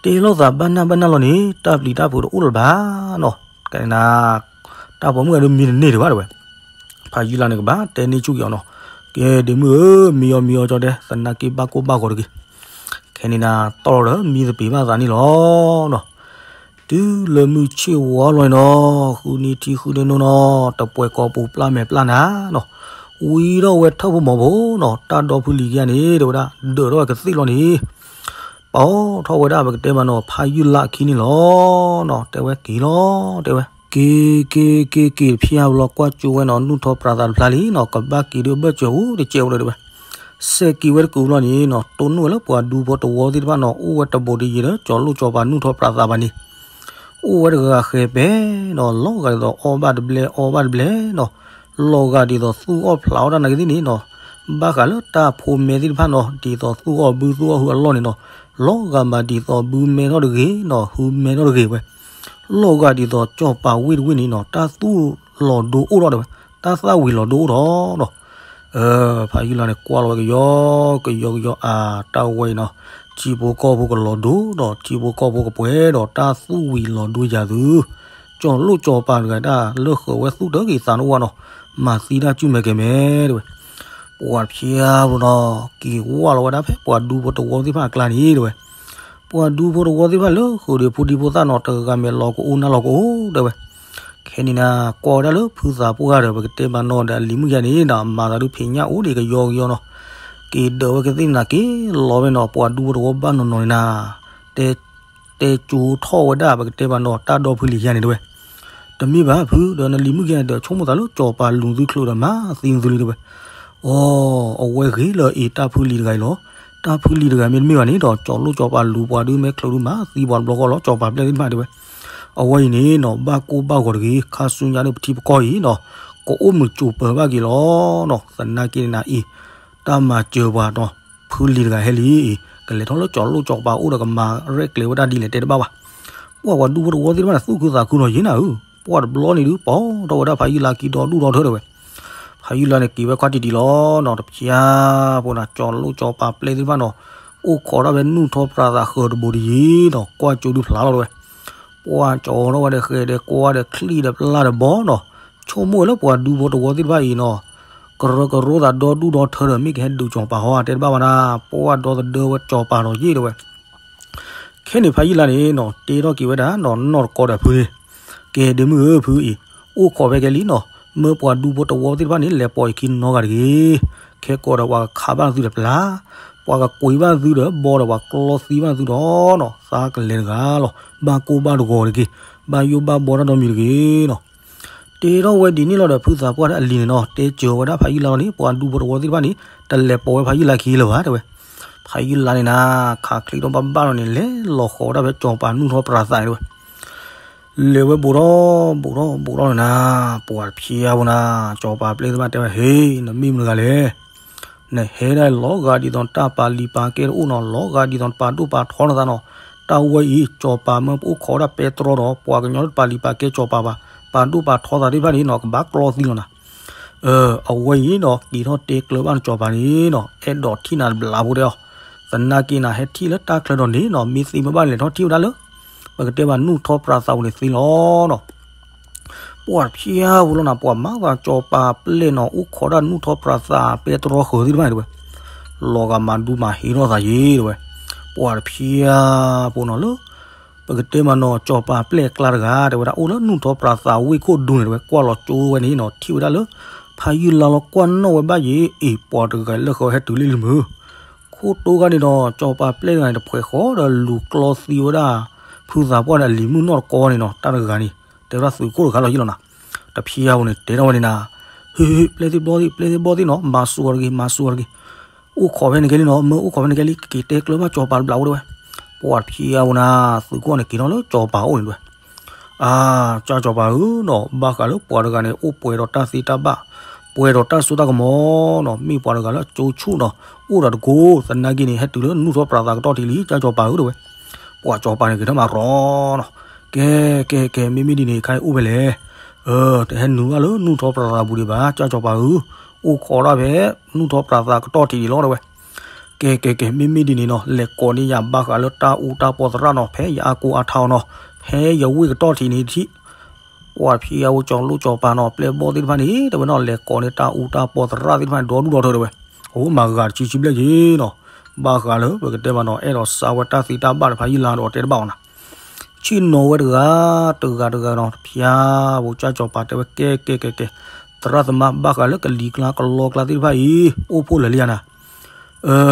တဲလိာ်သးဘၣ်နၢ်ဘၣ်နၢ်လီၤန့ၣ် တၢ်ပျံၤတၢ်ဖုးတအိၣ်လၢၤဘၣ်နီၤ ကဲနၤ တၢ်ပိာ်မုၣ်ဂၤဒုးမံတန့ၢ်ဒံးဘၣ်တဲဝဲ ဖးယုၢ်လါန့ၣ်ကဘၣ်တဲန့ၢ်ဆူၣ်က့ၤအီၤနီၤ ကဲဒ့မုၣ်ဧၢ မံအီၤမံအီၤကၠီတဲ သနာ်က့ဘၣ်ကိၢ်ဘၣ်ဂီၤတဂ့ၤ ခဲန့ၣ်နၤ တီၢ်လီၤဒီးမံသပ့ၤဘၣ်သးန့ၣ်လီၤနီၤ တုၤလၢမုၢ်ဆ့ၣ်ဝါလီၤနီၤ ဃုနံၤထံဃုနံၤနိနီၤ တပှဲၤကိာ်ပူၤပျၢ်မဲာ်ပျၢ်နၤနီၤ ဝံၤထီၣ်ဝဲထၢၣ်ဖိမီၤဖိနီၤ တၢ်ဒီဖုလံၤခံဂၤန့ၣ် တဲဝဲဒၣ် ဒၢးထီၣ်ဝဲကသ့ၣ်လီၤန့ၣ် ပိာ်ထီၣ်ဝဲဒၣ်ပကတဲမးနီၤ ဖးယုၢ်လါအခံန့ၣ်လီၤနီၤ တဲဝဲက့ၤလီၤ တဲဝဲ က့ၤက့ၤက့ၤက့ၤတဖျါဘျီ ကွၢ်ကၠိဝဲနီၤ နူၢ်ထီၣ်ပြးသးတဖျါလံနီၤ ကဘၣ်က့ၤဒုးဘၢၣ်စၢၤဧိၤတကဲးအိၣ်ဒီးတဲဝဲ စဲးက့ၤဝဲတကူးဘျီန့ၣ်နီၤ တိၢ်နီၣ်ဝဲလၢပှၤဒူဖိတဝီသ့ၣ်တဖၣ်နီၤ အိၣ်ဝဲတဘူးတယံၤဒီး ကၠီၤလိၣ်ကၠီၤပၤနူၢ်ထီၣ်ပြးသးဘၣ်န့ၣ် အိၣ်ဝဲတဂၤဃဲၤပဲနီၤ လီၤဂာ်ဒ်သိးအီၣ်ဘၣ်တဘျဲအီဘၣ်တဘျဲနီၤ လီၤဂာ်ဒ်သိးသူၣ်အီၣ်ဖျးအီၣ်တၢ်နာ်က့သ့ၣ်န့ၣ်နီၤ ဘၣ်ဃးလၢတၢ်ဖိမဲသ့ၣ်တဖၣ်နီၤ ဒ်သိးသူၣ်အီၣ်ဘုသူၣ်အီၣ်ဟုအလီၢ်န့ၣ်နီၤ လီၤဂာ်မးဒ်သိးဘုမဲထီၣ်တဂ့ၤနီၤ ဟုမဲထီၣ်တဂ့ၤဝဲ လီၤဂာ်ဒ်သိးကၠီၤပၤဝ့ၢ်တဝ့ၢ်န့ၣ်နီၤ တၢ်သူၣ်လီၤဒိအိၣ်ထီၣ်တဲဝဲ တၢ်သၣ်ဝံၤလီၤဒိအိၣ်ထီၣ်နီၤ ဖးယုၢ်လါန့ၣ် ကွၢ်လီၤဝဲကယီ ကယီကယီအါ တၢ်ဝဲအံၤနီၤ ထံဖိကီၢ်ဖိကလီၤဒိဒီး ထံဖိကီၢ်ဖိကပှဲၤဒီး တၢ်သူၣ်ဝံၤလီၤဒိယၤသု ကၠီၤလိၣ်ကၠီၤပၤတဂၤတၢ်လၢဃၢၤဝဲသူၣ်တဂ့ၤသးတအိၣ်နီၤ မၤသံတၢ်စုၣ်မဲာ်ကဲၤမဲာ်တဲဝဲ ပှၤဖျါဘျီနီၤ က့ၤဝၢ်လီၤဝဲဒၣ်ဖဲပှၤဒူဖိတဝီသ့ၣ်တဖၣ်အကျါန့ၣ်တဲဝဲ ပှၤဒူဖိတဝီသ့ၣ်တဖၣ်လၢဃုာ်ဒီးဖိဒံဖိသၣ်နီၤ တဂၤမဲာ်လီၤကအိၣ်နါလီၤကအိၣ်တဲဝဲ ခဲန့ၣ်နၤ ကွၢ်ဝဲဒၣ်လၢဖုသးပှၢ်ဒီး ပကတဲမးနီၤဒီး အလံၤမုၣ်ယါန့ၣ်ဒီး မၤသးဒုးဖံးညၣ်အိၣ်ဒံးကယီကယီနီၤ က့ၤဒၢးဝဲကသ့ၣ်နၤ က့ၤလီၤဝဲနီၤ ပှၤဒူဖိတဝီဘၣ်နီၤနီၤန့ၣ်နၤ တဲ တဲကၠိထီၣ်ဝဲဒၣ် ပကတဲမးနီၤ တၢ်ဒီဖုလံၤယါန့ၣ်တဲဝဲ တမ့ၢ်ဘၣ်ဖု ဒီးနလံၤမုၣ်ယါန့ၣ်ဒီး ဆိကမိၣ်သးလၢကၠီၤပၤလူၤသုချုးဒီး မၤသံသုလံတဲဝဲ အိ အဝဲဂ့ၤလၢအံၤ တၢ်ဖုလံၤတဂၤအံၤလီၤ. တၢ်ဖုလံၤတဂၤမ့တမ့ၢ်ဘၣ်န့ၣ်ဒီး ကၠီၤလိၣ်ကၠီၤပၤလူၤပှၤဒုးမဲချုးဒုးမၤသံပှၤတဘျီဃီလီၤ. ကၠီၤပၤပျဲၢ်သ့ၣ်တဖၣ်တဲဝဲ အဝဲအံၤန့ၣ်နီၤ ဘၣ်ကိၢ်ဘၣ်ဂီၤတဂ့ၤ ခါဆူညါဒီးပထံပကီၢ်အံၤနီၤ ကအိၣ်မုာ်စူၤပၢၤဘၣ်က့ၤလီၤနီၤ. သနာ်က့န့ၣ်နၤအံၤ တၢ်မၤစၢၤပှၤနီၤ ဖုလံၤတဂၤဟဲလံအံၤ ကလဲၤထီၣ်လၢကၠီၤလိၣ်ကၠီၤပၤအိၣ်ဒီးကမၤရဲၣ်ကျဲၤဝဲဒၣ်ဒ်လဲၣ်တဲတဘၣ်ဘၣ်. ပှၤပှၤဒူဖိတဝီသ့ၣ်တဖၣ်န့ၣ် သူၣ်ခုသးခုနီၤ ယံၤနၤဧၢ ပှၤတဘျီန့ၣ်ဒုး ပိာ်ထီၣ်ဝဲဒၣ်ဖးယံာ်လါခံဒီဒူၣ်ဒီထၢတဲဝဲ ဖးယံာ်လါန့ၣ်က့ၤဝဲခီၣ်တံၢ်တံၢ်လီၤနီၤ တပျၢ်ဖိနၤ ကၠီၤလိၣ်ကၠီၤပၤပျဲၢ်သ့ၣ်တဖၣ်နီၤ အိၣ်ခိးဒၣ်ဖဲနူၢ်ထီၣ်ပြးသးဃၢၤတဘိးတယံၤနီၤ ကွၢ်ကၠိဒုးဖျါလီၤတဲဝဲ ပှၢ်ကၠီထီၣ်ဝဲဒီးဃဲၤဒီးကွၢ်ဒီးချံၣ်ဒီးပျၢ်ဒီးဘီနီၤ, ဆိကမိၣ်ဝဲလၢပှၤဒူဖိတဝီသ့ၣ်တဖၣ်အံၤနီၤ, ကရၢကရိသးဒီဒူၣ်ဒီထၢဒီး မ့ၢ်ကဟဲဒုးကၠီၤပၤဟီ တဲတဘၣ်ဝဲဒၣ်, ပှၢ်ဒီသဒၢဝဲကၠီၤပၤနီၤယ့ၣ်တဲဝဲ ခဲန့ၣ်ဖးယံာ်လါန့ၣ်နီၤ တဲထီၣ်က့ၤဝဲဒၣ်နီၤ နီၢ်တကီဒီးဖုန့ၣ်, ကဲဒ့မုၣ်ဧၢဖုအံၤ, အိၣ်ခိးဖဲကဲလံနီၤ, မၢပှၤဒူဖိတဝီသ့ၣ်တဖၣ်န့ၣ် လဲၤပိာ်အခံနီတဂၤတဂ့ၤ, ခဲကိးဒီးပှၤကခးဘၣ်သုဒီးပျၢ်, ပှၤကကွံာ်ဘၣ်သုဒီးဘီဒီးပှၤကျီသံဘၣ်သုဒီးနီၤ, သးကလဲၤတဂၤလီၤ, ဘၣ်ကိၢ်ဘၣ်တဂီၤတဂ့ၤ, ဘၣ်ယိၣ်ဘၣ်ဘီတၢ်ဒီမံၤတဂ့ၤနီၤ တဲထီၣ်ဝဲဒ်န့ၣ်လီၤဒီး ဖုသးပှၢ်ဒီးအလံၤန့ၣ်နီၤ တဲစၢၤဝဲဒၣ်ဖးယံာ်လါလီၤန့ၣ် ပှၤဒူဖိတဝီသ့ၣ်တဖၣ်န့ၣ် တလဲၤပိာ်ဝဲဖးယံာ်လါခံလၢၤဘၣ်တဲဝဲ, ဖးယံာ်လါန့ၣ်နၤ, ခးချံထီၣ်ဘၣ်ဘၣ်လီၤန့ၣ် လဲၤလီၤဃီၤဝဲဒၣ်ဖဲကၠီၤပၤနူၢ်ထီၣ်ပြးသးန့ၣ်တဲဝဲ လဲၤဝဲဘူးထီၣ်ဘူးထီၣ်ဘူးထီၣ်န့ၣ်နၤ, ပှၤတဖျဲအါဖိနၤ, ကၠီၤပၤပျဲၢ်သ့ၣ်တဖၣ်တဲဝဲ ဟ့ နမ့ၢ်မတဂၤလဲၣ်, နဟဲဒၣ်လီၤဂာ်ဒ်သိးတၢ်ပာ်လံာ်ပာ်ကဲတအိၣ်နီၤ, လီၤဂာ်ဒ်သိးတပာ်ဒိၣ်ပာ်ထီနသးနီၤ, တၢ်ဝဲအံၤ ကၠီၤပၤမၢပအိၣ်ခိးဒၣ်ပဲတြီဒီး ပှၤကညီတပာ်လံာ်ပာ်ကဲကၠီၤပၤဘၣ်, ပာ်ဒိၣ်ပာ်ထီသးသ့ၣ်တဖၣ်န့ၣ်နီၤ ကဘၣ်ကျီသံလီၤနၤ အဝဲအံၤနီၤ က့ၤထီၣ်တဲကျၢၤဘၣ်နကၠီၤပၤန့ၣ်နီၤ အဲၣ်ဒိးထံၣ်နၤတဘျီဖိတဲအီၤ, သနာ်က့နၤဟဲထံၣ်လၢတၢ်ချၢဒီးန့ၣ်နီၤ မ့ၢ်သ့မ့ၢ်ဘၣ်လဲၤထီၣ်ထံၣ်ဝဲဒၣ်လၢ ပကတဲဘၣ်နူၢ်ထီၣ်ပြးသးပူၤန့ၣ်သ့လီၤနီၤ, ပှၤတဖျဲအါဖိလီၤနၤ ပှၤမၤသးကၠီၤပၤပျဲၢ်နီၤ အိၣ်ခိးဒၣ်နူၢ်ထီၣ်ပြးသးပဲတြီဃၢၤသ့ၣ်တဖၣ်န့ၣ်တဲဝဲ, လီၤဂာ်မၤဒူမၤဟ့ထီၣ်သးယ့ၤတဲဝဲ, ပှၤတဖျဲအါဖိနီၤလၢ ပကတဲမးနီၤ ကၠီၤပၤပျဲၢ်ကျါတဂၤ တဲဝဲဒၣ် အိၣ်လၢနူၢ်ထီၣ်ပြးသးဝ့ၢ်ခိၣ်ဒူန့ၣ် တဲဝဲ ကွၢ်လီၤကၠိဝဲန့ၣ်နီၤ ထံၣ်ဝဲဒၣ်လၢ ဖးယံာ်လါလီၤကွၢ်နီၣ်ဝဲဘၣ်ယ့ၤ အ့ၣ် ပှၤတဂၤလၢဃီဟဲတုၤလံလံမုၢ် ခိၣ်တိဂၤန့ၣ်ဒီး ကၠီၤပၤပျဲၢ်တဂၤန့ၣ် တဖှဲးဃီဒီးလူၤကျီသံဝဲဒၣ် ဖုသးပှၢ်ဒီးအလံၤမုၣ်နီၢ်တကီန့ၣ်နီၤ တၢ်တဂၤန့ၣ် တဲဝဲဒၣ်သုးခိၣ်တဂၤလီၤယ့ၣ်လီၤနၤ တဖျဲအါဖိန့ၣ် တဲထီၣ်ဝဲန့ၣ်နၤ ဟ့ၣ် ပျဲၢ်သ့ၣ်ဘီသ့ၣ် ပျဲၢ်သ့ၣ်ဘီသ့ၣ်နီၤ မၤစူၤအီၤတဂ့ၤ မၤစူၤအီၤတဂ့ၤ အိၣ်ခိးဖဲန့ၣ်ကဲလံနီၤ မၢအိၣ်ခိးဖဲန့ၣ်ကဲလံ ကက့ၤတဲကျၢၤဘၣ်ကၠီၤပၤတဘျီဖိတဲဝဲ ပှၤတဖျဲအါဖိနၤ သုးခိၣ်န့ၣ်က့ၤထီၣ်လၢကၠီၤပၤအိၣ်န့ၣ်တဲဝဲ အါ ကၠၢ်ကၠီၤပၤဧၢနီၤ ဘၣ်ဃးလၢပှၤတဂၤန့ၣ် အိၣ်ပှဲၤဒီးတၢ်သ့တၢ်ဘၣ် ပှဲၤဒီးတၢ်စိတၢ်ကမီၤနီၤ မ့ၢ်ပှၤတဂၤလၢအကၠိဆူၣ်နီၤ အိၣ်ဒီးတကိး သနာ်က့န့ၣ် ဟဲတုၤလၢနူၢ်ထီၣ်ပြးသးကတီၢ်ထံးလံ ကၠၢ်ကၠီၤပၤဧၢတဲဝဲ ပှၤကၠီၤပၤန့ၣ်က့ၤထီၣ်မၤရီနီၤ ကဲ ကဲ ကဲ မ့မ့ၢ်ဒ်န့ၣ် ခါအံၤအိၣ်ဖဲလဲၣ် အၢ တဟဲနုာ်ဘၣ်လၢနူၢ်ထီၣ်ပြးသးပူၤဒံးဘၣ် ကၠၢ်ကၠီၤပၤဧၢ အိၣ်ခိးဒၣ်ဖဲ နူၢ်ထီၣ်ပြးသးကတီၢ်ထံးန့ၣ်လီၤတဲဝဲ ကဲ ကဲ ကဲ မ့မ့ၢ်ဒ်န့ၣ်နီၤ လဲၤကိးန့ၢ်ယၤဘၣ်ဃးလၢတၢ်အူတၢ်ပီၢ်သရၣ်နီၤ ဖဲယအါကိအါထါအီၤနီၤ ဖဲယဝ့ၢ်ကတီၢ်ထံးန့ၣ်ထံၣ် ပှၤဖံးအဝဲကၠီၤလိၣ်ကၠီၤပၤနီၤ ပျဲၢ်ဘီၣ်သ့ၣ်တဖၣ်န့ၣ် တဲဝဲနီၤ လဲၤကိးန့ၢ်တၢ်အူတၢ်ပီၢ်သရၣ်သ့ၣ်တဖၣ်န့ၣ် ဒီဒူၣ်ဒီထၢတဲဝဲ အဝဲမၤဂၤတဆံဆံဘျဲၣ်က့ၤနီၤ ဘၣ်ဃးလၢပကတဲမးနီၤ အဲၣ်ဒိးစးဝဲတၢ်သ့တၢ်ဘၣ်ဒီးဖးယံာ်လါဒီးတဲတဘၣ်အီၤနၤ ဆ့ၣ်နီၤဝဲတဂၤ တဂၤတဂၤနီၤ တဖျါ ပှၤကၠၢ်ကၠီၤပၤတဲဝဲ ကဲ ကဲ ကဲ ကဲ သရၣ်သမါဘၣ်ဃးလၢကလံၤကျါကလီကျါသ့ၣ်တဖၣ်အံၤ အိၣ်ဖှိၣ်လၢာ်လံဧါနၤ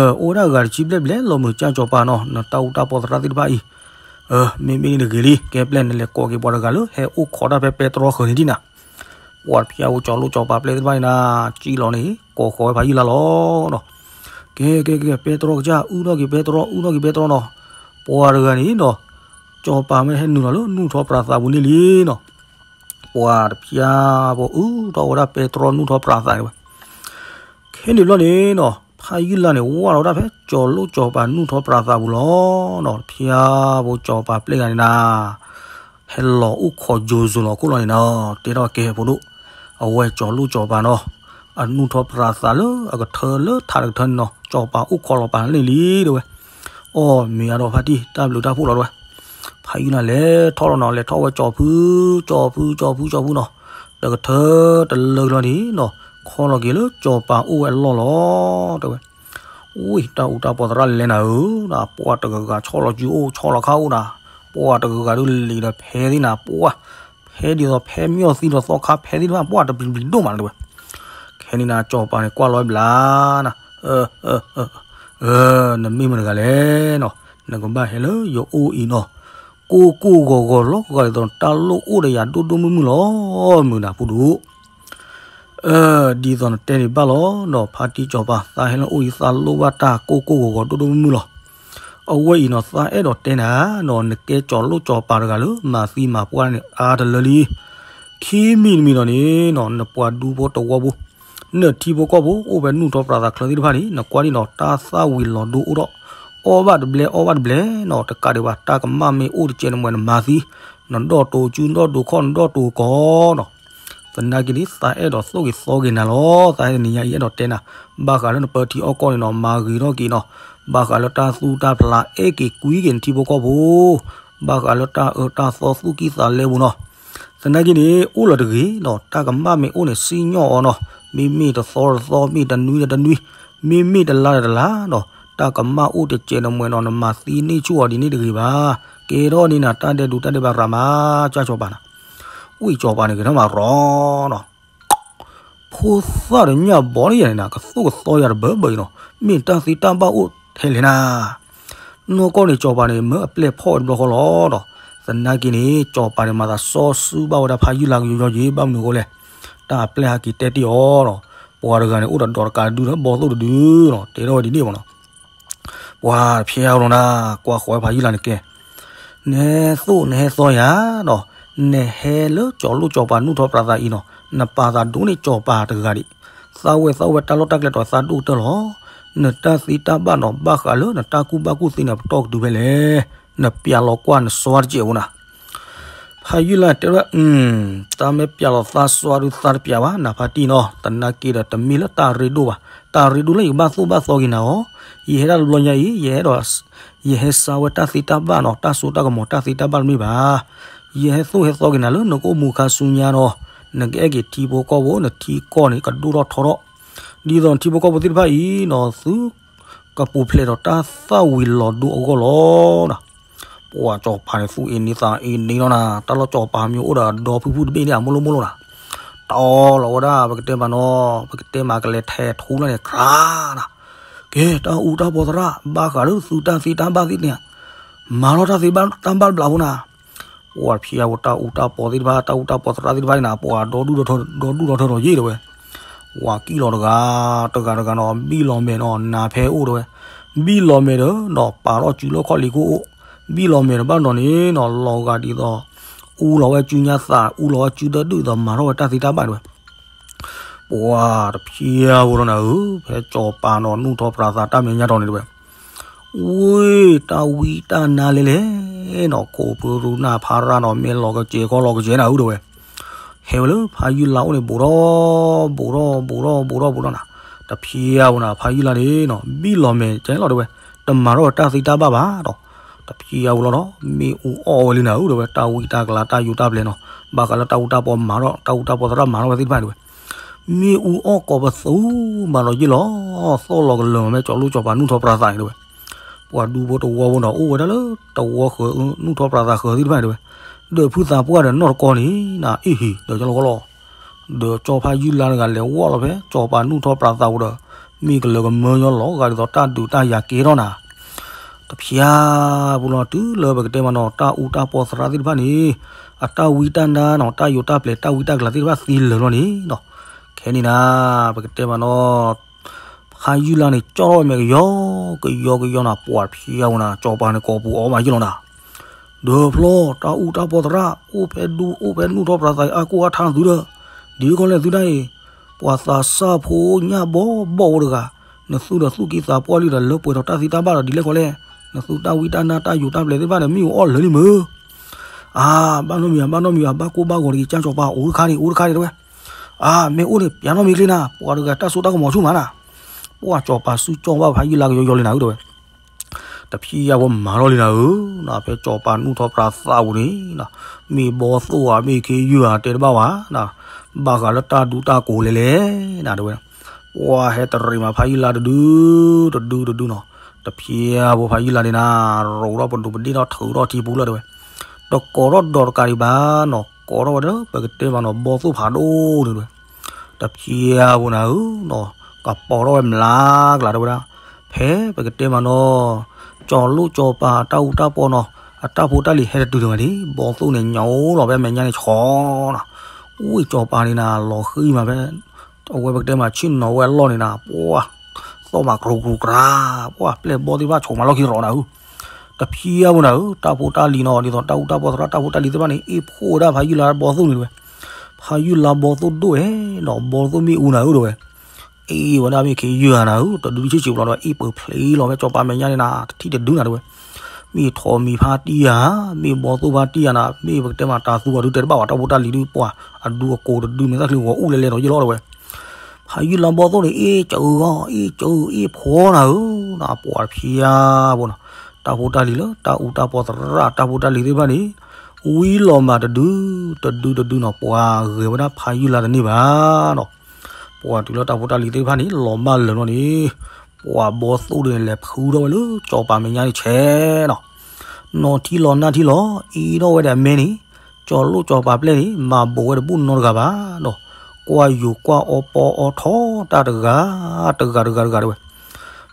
အိၣ်ဝဲဒၣ်ဂၤတဆံဘျဲၣ်ဘျဲၣ်လီၤမုၢ်ကၠၢ်ကၠီၤပၤနီၤ နတၢ်အူတၢ်ပီၢ်သရၣ်သ့ၣ်တဖၣ်အံၤ မ့မ့ၢ်န့ၣ်တဂ့ၤလံ ကဲပျဲၢ်နလဲၤကိးက့ၤပှၤတဂၤလၢ ဟဲအိၣ်ခိးတၢ်ဖဲပဲတြီဃၢၤန့ၣ်ဒံးနၤ ပှၤတဖျါအိၣ်ကၠီၤလိၣ်ကၠီၤပၤပျဲၢ်သ့ၣ်တဖၣ်န့ၣ်နၤ ကံလီၤန့ၣ် ကိးဃီၤဝဲဖးယံာ်လါလီၤနီၤ ကဲ ကဲ ကဲ ပဲတြီကစၢ် အုၣ်ထီၣ်က့ၤပဲတြီ အုၣ်ထီၣ်က့ၤပဲတြီနီၤ ပှၤတဂၤန့ၣ်နီၤ ကၠီၤပၤမ့ၢ်ဟဲနုာ်လီၤလၢနူၢ်ထီၣ်ပြးသးပူၤန့ၣ်လံနီၤ ပှၤတဖျါဖိ အုၣ်ထီၣ်ဝဲဒၣ်ပဲတြီနူၢ်ထီၣ်ပြးသးန့ၣ်ဝဲ ခဲန့ၣ်ဘျီန့ၣ်နီၤ ဖးယံာ်လါန့ၣ် ဝၢ်လီၤဝဲဒၣ်ဖဲကၠီၤလိၣ်ကၠီၤပၤနူၢ်ထီၣ်ပြးသးပူၤလီၤနီၤ တဖျါဖိကၠီၤပၤပျဲၢ်ဂၤန့ၣ်နၤ ဟဲလီၤအိၣ်ခိးယိၤစိၤလီၤခိၣ်လီၤန့ၣ်နီၤ တဲထီၣ်ကဲဖိဒိၣ် အဝဲကၠီၤလိၣ်ကၠီၤပၤနီၤ အနူၢ်ထီၣ်ပြးသးလၢအကထၢလၢထးတကထၢန့ၣ်နီၤ ကၠီၤပၤအိၣ်ခိးလီၤပာ်န့ၣ်လံတဲဝဲ အီၣ်မ့ၢ်အါဒီးဖါတံၢ် တၢ်ဘျုးတၢ်ဖှိၣ်လီၤတဲဝဲ ဖးယံာ်လါလဲၤထီၣ်လီၤနီၤ လဲၤထီၣ်ဝဲကၠီၤဖု ကၠီၤဖု ကၠီၤဖု ကၠီၤဖုနီၤ တကထၢတလၢကလီၤန့ၣ်နီၤ ခီလီၤက့ၤလၢကၠီၤပၤအိၣ်ဝဲအလီၢ်လီၤတဲဝဲ ဝံၢ် တၢ်အူတၢ်ပီၢ်သရၣ်လဲၤနၤဧၢ, ပှၢ်တဂၤဂၤဆီၣ်လီၤစုအိၣ် ဆီၣ်လီၤခါအိၣ်နၤ, ပှၢ်တဂၤဂၤဒုးလံာ်ဒီးဖဲသ့ၣ်နၤ, ပှၢ်ဖဲဒ်သိးဖဲမၠီၢ်သံဒီးသီခါဖဲသ့ၣ်တဖၣ် ပှၢ်တပျံၤပျံၤဒိၣ်မးတဲဝဲ. ခဲန့ၣ်နၤ ကၠီၤပၤန့ၣ် ကွၢ်လီၤဝဲဘျါနၤ, နမ့ၢ်မတၤတဂၤလဲၣ်နီၤ, နကဘၣ်ဟဲလၢယအိၣ်အံၤနီၤ, ကိၢ်ကိၢ်ဂီၤဂီၤလီၤဂာ်ဒ်သိးနတၢ်လိၣ်အိၣ်ဒီးယၤဒိၣ်ဒိၣ်မုၢ်မုၢ်လီၤ, မုၢ်နၤဖိဒိၣ် ဒ်သိးနတဲန့ၣ်ဘၣ်လီၤနီၤ, ဖါတံၢ်ကၠီၤပၤ သးဟဲလၢအိၣ်အံၤ သးလိၣ်ဘၣ်တၢ်ကိၢ်ကိၢ်ဂီၤဂီၤဒိၣ်ဒိၣ်မုၢ်မုၢ်လီၤ. အဝဲအံၤနီၤ သးအဲၣ်ဒိးတဲနၤနီၤ, နကဲကၠီၤလိၣ်ကၠီၤပၤတဂၤလၢမၤသံမၤပှၢ်န့ၣ် အါတလၢလံ. ခံမံၤတမံၤဒီးန့ၣ်နီၤ, နပှၤဒူဖိတဝီဖိ နထံဖိကီၢ်ဖိ အိၣ်ဖဲနူၢ်ထီၣ်ပြးသးချၢသ့ၣ်တဖၣ်န့ၣ် နကွၢ်ဒ်နီၤ တၢ်သၣ်ဝံၤလီၤဒိအိၣ်ထီၣ်, အီၣ်ဘၣ်တဘျဲအီၣ်ဘၣ်တဘျဲနီၤ, တကးဒံးဘၣ် တၢ်ကမၣ်မ့ၢ်အိၣ်တကဲးန့ၣ်မ့ၢ်နမၤသံ, နဒီၣ်တိာ်စု နဒီၣ်တိာ်ခီၣ် နဒီၣ်တိာ်ကီးနီၤ. သနာ်က့န့ၣ် သးအဲၣ်ဒိးသိၣ်က့ၤသီက့ၤနၤလီၤ. သးဟဲတနံၤညါအံၤ အဲၣ်ဒိးတဲနၤ ဘၣ်ဃးလၢနပၢထံအီၣ်ကီၢ်န့ၣ်နီၤ, မၤဂ့ၤထီၣ်က့ၤနီၤ, ဘၣ်ဃးလၢတၢ်သူတၢ်ဖျး အဲၣ်က့ၤကွံက့ၤနထံဖိကီၢ်ဖိ ဘၣ်ဃးလၢတၢ်အၢတၢ်သီသူၣ်ကံၢ်သးလဲပူၤနီၤ. သနာ်က့န့ၣ် အိၣ်လၢၤတဂ့ၤနီၤ, တၢ်ကမၣ်မ့ၢ်အိၣ်န့ၣ် စံၣ်ညီၣ်အီၤနီၤ, မ့မ့ၢ်တသီတသီ, မ့ၢ်တနွံတနွံ, မ့မ့ၢ်တလါတလါနီၤ, တၢ်ကမၣ်အိၣ်တစဲးတမှဲးနီၤ, နမၤသံန့ၢ်ဆူၣ်အီၤဒ်န့ၣ်တဂ့ၤဘၣ်. ကဲထီၣ်န့ၣ်နၤ တၢ်ဒဲးဒိးတၢ်ဒဲးဘးရၤမး, ကၢ်စီၤပၤနၤ, ဝံၣ်စီၤပၤန့ၣ်ကထၢမၤရီနီၤ ဖိသၣ်ဒီးညၣ်ဘီန့ၣ်ယၤန့ၣ်နၤ, ကသိၣ်ကသီယၤတဘၢဘၢအံၤနီၤ, မ့ၢ်တၢ်သ့တၢ်ဘၣ်အိၣ်ထဲလဲၣ်နၤ. နီၢ်ကီၢ်န့ၣ် စီၤပၤန့ၣ် မၢအပျဲၢ်ဖီၣ်ဝဲတဘျီဃီလီၤဒီး, သနာ်က့န့ၣ် စီၤပၤန့ၣ် မၤသးစီဆှံဘၣ်ဝဲဒၣ်ဖးယုၢ်လါကယီယီယံၤ, ဘၣ်မနုၤအဃိလဲၣ်, တၢ်အပျဲၢ်ဟဲက့ၤတဲတ့ၢ်အီၤဒီး, ပှၤတဂၤန့ၣ် အိၣ်ဒီးဒီးတကးဒုဒီး ဘီသိၣ်တဒုနီၤ, တဲထီၣ်ဝဲဒ်န့ၣ်မးနီၤ. ပှၤတဖျဲအါလီၤနၤ, ကွၢ်ဃီၤဝဲဖးယုၢ်လါန့ၣ်ကဲ နဟဲသိၣ်နဟဲသီယၤဒီး, နဟဲလၢစီၤလိၣ်စီၤပၤနူၢ်ထီၣ်ပြးသးအံၤနီၤ, နပာ်သးဒိၣ်န့ၢ်စီၤပၤတဂၤဒံး, သးဝဲသးဝဲတၢ်လီၢ်တၢ်ကျဲဒီးသးဒိၣ်ကတၢၢ်လီၤ. နတၢ်သ့တၢ်ဘၣ်နီၤ, ဘၣ်ဃးလၢနတၢ်ကူၣ်ဘၣ်ကူၣ်သ့န့ၣ် ပတီၢ်ကတုၤဖဲလဲၣ်, နပျးလီၤကွၢ်နစွါတစဲးဖိနၤ. ဖးယုၢ်လါတဲဝဲ, တၢ်မ့ၢ်ပျးလီၤသးစွါဒုးသးတပျးဘၣ် နဖါတံၢ်နီၤ, သနာ်က့ဒီးတမ့ၢ်လၢတၢ်ရ့ဒိၣ်ဘၣ်, တၢ်ရ့ဒိၣ်လၢယကဘၣ်သိၣ်ဘၣ်သီက့ၤနၤအီၤ, ယဟဲဒၣ်တဘျီညါအံၤ ယဟဲဒီး ယဟဲစါဝဲတၢ်သ့တၢ်ဘၣ်နီၤ, တၢ်စိတၢ်ကမီၤတၢ်သ့တၢ်ဘၣ်တမ့ၢ်ဘၣ်. ယဟဲသိၣ်ဟဲသီက့ၤနၤလၢနကအိၣ်မူခါဆူညါနီၤ, နကအဲၣ်က့ၤထံဖိကီၢ်ဖိ, နထံကီၢ်န့ၣ် ကဒိၣ်ထီၣ်ထီထီၣ်, ဒ်သိးနထံဖိကီၢ်ဖိသ့ၣ်တဖၣ်အံၤနီၤ, သုကပူၤဖျဲးဒီးတၢ်သၣ်ဝံၤလီၤဒိအဂီၢ်လီၤ. ပှၤစီၤပၤန့ၣ် သူၣ်အ့န့သးအ့န့လီၤနၤ, တၢ်လီၢ်စီၤပၤမ့ၢ်အိၣ်ဒီးအဒီဖုၣ်ဖုၣ်တဘ့ၣ်န့ၣ် အမိၢ်လိၣ်မိၢ်လိၣ်နၤ, တီလီၤဝဲဒၣ် ပကတဲမးနီၤ, ပကတဲမးကလဲၤထဲးထူလၢန့ၣ် ကြးနၤ, ကဲ တၢ်အူတၢ်ပီသရၣ် ဘၣ်ဃးလၢသုတၢ်သ့တၢ်ဘၣ်သ့ၣ်န့ၣ်, မၤထီၣ်တၢ်သ့တၢ်ဘၣ်တဘျီဖိနၤ. ပှၤဖံးအဝဲတၢ်အူတၢ်ပီသ့ၣ်တဖၣ်, တၢ်အူတၢ်ပီသရၣ်သ့ၣ်တဖၣ်န့ၣ် ပှၤဒီဒူၣ်ဒီထၢဒီးယံာ်တဲဝဲ, ဝၤကံၣ်လီၤတဂၤ, တဂၤတဂၤနီၤ, ဘံၣ်လီၤမဲာ်နီၤ, နၤဖဲအိၣ်တဲဝဲ, ဘံၣ်လီၤမဲာ်ဒီးနီၤ, ပာ်ထီၣ်စုလၢခီၣ်လံၤခိၣ်အိၣ်, ဘံၣ်လီၤမဲာ်တဘၣ်နီၤန့ၣ်နီၤ, လီၤဂာ်ဒ်သိး အူလီၤဝဲစုညါသး, အူလီၤဝဲစုဒၢဒုၣ်ဒီး မၤထီၣ်ဝဲတၢ်သ့တၢ်ဘၣ်တဲဝဲ. ပှၤတဖံးအဝဲလီၤနၤဧၢ, ဖဲစီၤပၤနီၤ နူၢ်ထီၣ်ပြးသးတၢ်မဲာ်ညါတီၤန့ၣ်တဲဝဲ, ဝ့ၢ်တၢ်ဝံတၢ်နါလဲၣ်လဲၣ်နီၤ, ခိၣ်ဖုရူနၢ်ဖါရၣ်နီၤ, မ့ၢ်လီၤကစဲးခီလီၤကစဲးနၤဧၢတဲဝဲ, ဟဲဝဲလၢဖးယုၢ်လါအိၣ်န့ၣ် ဘူးထီၣ်ဘူးထီၣ်ဘူးထီၣ်ဘူးထီၣ်ဘူးထီၣ်နၤ, တဖံးအဝဲနၤ, ဖးယုၢ်လါန့ၣ်နီၤ ဘံၣ်လီၤမဲာ်ကဲလီၤတဲဝဲ, တမၤထီၣ်ဝဲတၢ်သ့တၢ်ဘၣ်ဘၣ်ဒီး, တဖံးအဝဲလီၤဒီး မ့ၣ်အူအီၣ်ဝဲလံနၤဧၢတဲဝဲ, တၢ်ဝံတၢ်ကလၤတၢ်ယိၤတၢ်ပျဲၤနီၤ, ဘၣ်ဃးလၢတၢ်အူတၢ်ပီမၤထီၣ်, တၢ်အူတၢ်ပီသရၣ်မၤထီၣ်ဝဲသ့ၣ်တဖၣ်တဲဝဲ, မ့ၣ်အူအီၣ်ကိးပသူမးဒီးယ့ၢ်လီၤ, သီၣ်လီၤကလၢာ်မး မ့ၢ်စီၤလိၣ်စီၤပၤနူၢ်ထီၣ်ပြးသးန့ၣ်တဲဝဲ, ပှၤဒူဖိတဝီဖိဒီး အိၣ်ဝဲဒၣ်လၢတဝီဃၢၤ နူၢ်ထီၣ်ပြးသးဃၢၤသ့ၣ်တဖၣ်တဲဝဲ, ဒီးဖုသးပှၢ်ဒီးနီၢ်တကီန့ၣ်နၤ, အ့ၣ်ဟံၣ် ဒီးကလီကလီ ဒီးကၠီဖးယုၢ်လါတဂၤလဲၤဝီၢ်လီၤဖဲ စီၤပၤနူၢ်ထီၣ်ပြးသးပူၤဒီး, မ့ၢ်ကလၢၤကမၢညီလီၤဂာ်ဒ်သိးတၢ်ဒုးတၢ်ယၤကဲထီၣ်နၤ, တဖျါပူၤလီၤ တုၤလၢပကတဲမးနီၤ တၢ်အူတၢ်ပီသရၣ်သ့ၣ်တဖၣ်န့ၣ်, အတၢ်ဝံတၢ်နါနီၤ တၢ်ယိၤတၢ်ပျဲၤ တၢ်ဝံတၢ်ကလၤသ့ၣ်တဖၣ်သံလၢာ်လီၤန့ၣ်နီၤ, ခဲန့ၣ်နၤ ပကတဲမးနီၤ ဖးယုၢ်လါန့ၣ် ကၠီထီၣ်ဝဲမဲာ်ကယီကယီကယီနၤ, ပှၤတဖျါပူၤနၤ စီၤပၤန့ၣ် ကိာ်ပူၤအီၣ်မးယ့ၢ်လီၤနၤ, ဒီးဖျီ တၢ်အူတၢ်ပီသရၣ် အိၣ်ဖဲဒူ အိၣ်ဖဲနူၢ်ထီၣ်ပြးသးအံၤ အါကိၢ်အါထါသုဒီး, ဒ်ကီလဲၣ်သုတၢ်အံၤ, ပှၤသးစၢ်ဖိညၣ်ဘီဘီအိၣ်တဂၤ, နသုဒီးသူၣ်ကံၢ်သးပှၢ်လံဒီး လၢပှဲၤဒီးတၢ်သံတၢ်ဘၣ်ဒီးဒ်လဲၣ်ဃီလဲၣ်, နသုတၢ်ဝံတၢ်နါတၢ်ယိၤတၢ်ပျဲၤသ့ၣ်တဖၣ်န့ၣ် မ့ၣ်အူအီၣ်လၢာ်လံမ့ၢ် အါ, ဘၣ်နီတမံၤဘၣ်, ဘၣ်နီတမံၤဘၣ်, ဘၣ်ကိၢ်ဘၣ်ဂီၤတဂ့ၤ, ကၠီဖး အိၣ်တခါန့ၣ် အိၣ်တခါန့ၣ်တဲဝဲ, အါ မ့ၢ်အိၣ်န့ၣ် ပျးနီတမံၤချ့နၤ, ပှၤတဂၤတၢ်စိတၢ်ကမီၤဆူၣ်မးနၤ, ပှၤစီၤပၤစုကၠီဘၣ်ဖးယုၢ်လါကယီယီလံနၤဧၢတဲဝဲ, တဖျါပူၤမၤထီၣ်လံနၤဧၢ, ဖဲစီၤပၤနူၢ်ထီၣ်ပြးသးပူၤန့ၣ်, မ့ၢ်ဘီသိၣ်ဧါ မ့ၢ်ခ့ယုၢ်ဧါ တဲတဘၣ်ဘၣ်, ဘၣ်ဃးလၢတၢ်ဒူတၢ်ကိးလဲၣ်လဲၣ်နၤတဲဝဲ, ပှၤဟဲတရံးမးဖးယုၢ်လါတဒု, တဒုတဒုနီၤ, တဖျါပူၤဖးယုၢ်လါန့ၣ်နၤ, ရိးထီၣ်ပဒိးပဒ့ၣ်ထီၣ်ထုးထီၣ်ထံပူၤလၢတဲဝဲ, တကိးထီၣ်ဒီးတကးဒံးဘၣ်နီၤ, ကိးထီၣ်ဝဲဒီး ပကတဲမးနီၤ ဘီသိၣ်ဖးဒိၣ်န့ၣ်တဲဝဲ, တဖျါပူၤနၤဧၢ, ကပီၤထီၣ်ဝဲမျးကျးတဲဝဲဒၣ်, ဖဲပကတဲမးနီၤ, စီၤလိၣ်စီၤပၤတၢ်အူတၢ်ပီနီၤ, အတၢ်ဖိတၢ်လံၤဟဲတတုၤတဂၤန့ၣ် ဘီသိၣ်န့ၣ် ညိးလီၤဖဲမဲာ်ညါန့ၣ်ဆီနီၤ, ဝံၣ်စီၤပၤန့ၣ်နၤ လီၤဃံမးဖဲ အဝဲပကတဲမးဆ့ၣ်နီၤဝဲအလီၢ်န့ၣ်နၤ, ပှၤ သီၣ်မးကြူးကြူးကြၤ, ပှၤပျဲၢ်ဘီသ့ၣ်တဖၣ်ဆိးမးလီၢ်ခံရီၤနၤဧၢ, တဖျါပူၤနၤဧၢ, တၢ်ဖိတၢ်လံၤနီၤ ဒ်သိးတၢ်အူတၢ်ပီသရၣ်တၢ်ဖိတၢ်လံၤသ့ၣ်တဖၣ်န့ၣ် အ့ၣ်ဖှိၣ်ဝဲဒၣ်ဖးယုၢ်လါဘီသိၣ်န့ၣ်တဲဝဲ, ဖးယုၢ်လါဘီသိၣ်ဒိၣ်ဝဲနီၤ, ဘီသိၣ်မ့ၣ်အူနၤဧၢတဲဝဲ, အ့ၣ်ဝဲဒၣ်မ့ၢ်ခ့ယုၢ်ဧါနၤဧၢ, တဒုဆ့ၣ်ဆ့ၣ်ပူၤလီၤဒီး အ့ၣ်ပၢၢ်ဖျ့လီၤဖဲစီၤပၤမဲာ်ညါန့ၣ်နၤ တထံၣ်တဒုနၤတဲဝဲ, မ့ၢ်ထိးမံၤဖါတံၢ်ဧါ, မ့ၢ်ဘီသိၣ်ဖါတံၢ်ဧါနၤ, မ့ၢ်ပကတဲမးတၤသူအီၤဒုတဲတဘၣ်ဘၣ်, တၢ်ဖိတၢ်လံၤဒုပှၤ အဒူအကိးတဒု မဲာ်သၣ်ချံဂီၤအူလဲၤလဲၤဒီးယ့ၢ်လီၤတဲဝဲ, ဖးယုၢ်လါဘီသိၣ်န့ၣ် အ့ၣ်စၢၤဂီၤ အ့ၣ်စၢၤအ့ၣ်ဖှိၣ်နၤဧၢ, ပှၤတဖျါပူၤနီၤ, တၢ်ဖိတၢ်လံၤလၢတၢ်အူတၢ်ပီသရၣ်တၢ်ဖိတၢ်လံၤသ့ၣ်တဖၣ်န့ၣ် ဝံလီၤမးတဒု, တဒုတဒုနီၤ ပှၤဂဲၤဝဲဒၣ်ဖးယုၢ်လါတန့ၢ်ဘၣ်နီၤ. ပှၤတုၤလၢတၢ်ဖိတၢ်လံၤသ့ၣ်တဖၣ်န့ၣ် လီၤမၢ်လၢာ်လီၤန့ၣ် ပှၤဘီသိၣ်ဒုန့ၣ် လဲၤဖုထီၣ်ဝဲလၢကၠီၤပၤမဲာ်ညါန့ၣ်ဆဲးနီၤ. နီၢ်ထံလီၤနၢ်ထံလီၤ အ့ထီၣ်ဝဲဒၣ်အမဲန့ၣ် ကၠီၤလိၣ်ကၠီၤပၤပျဲၢ်န့ၣ် မၤဘူးဝဲတဘူၣ်နီတဂၤဘၣ်နီၤ. ကွၢ်ယိၤကွၢ်အီပီအီထီတၢ်တဂၤ တဂၤတဂၤတဂၤတဝဲ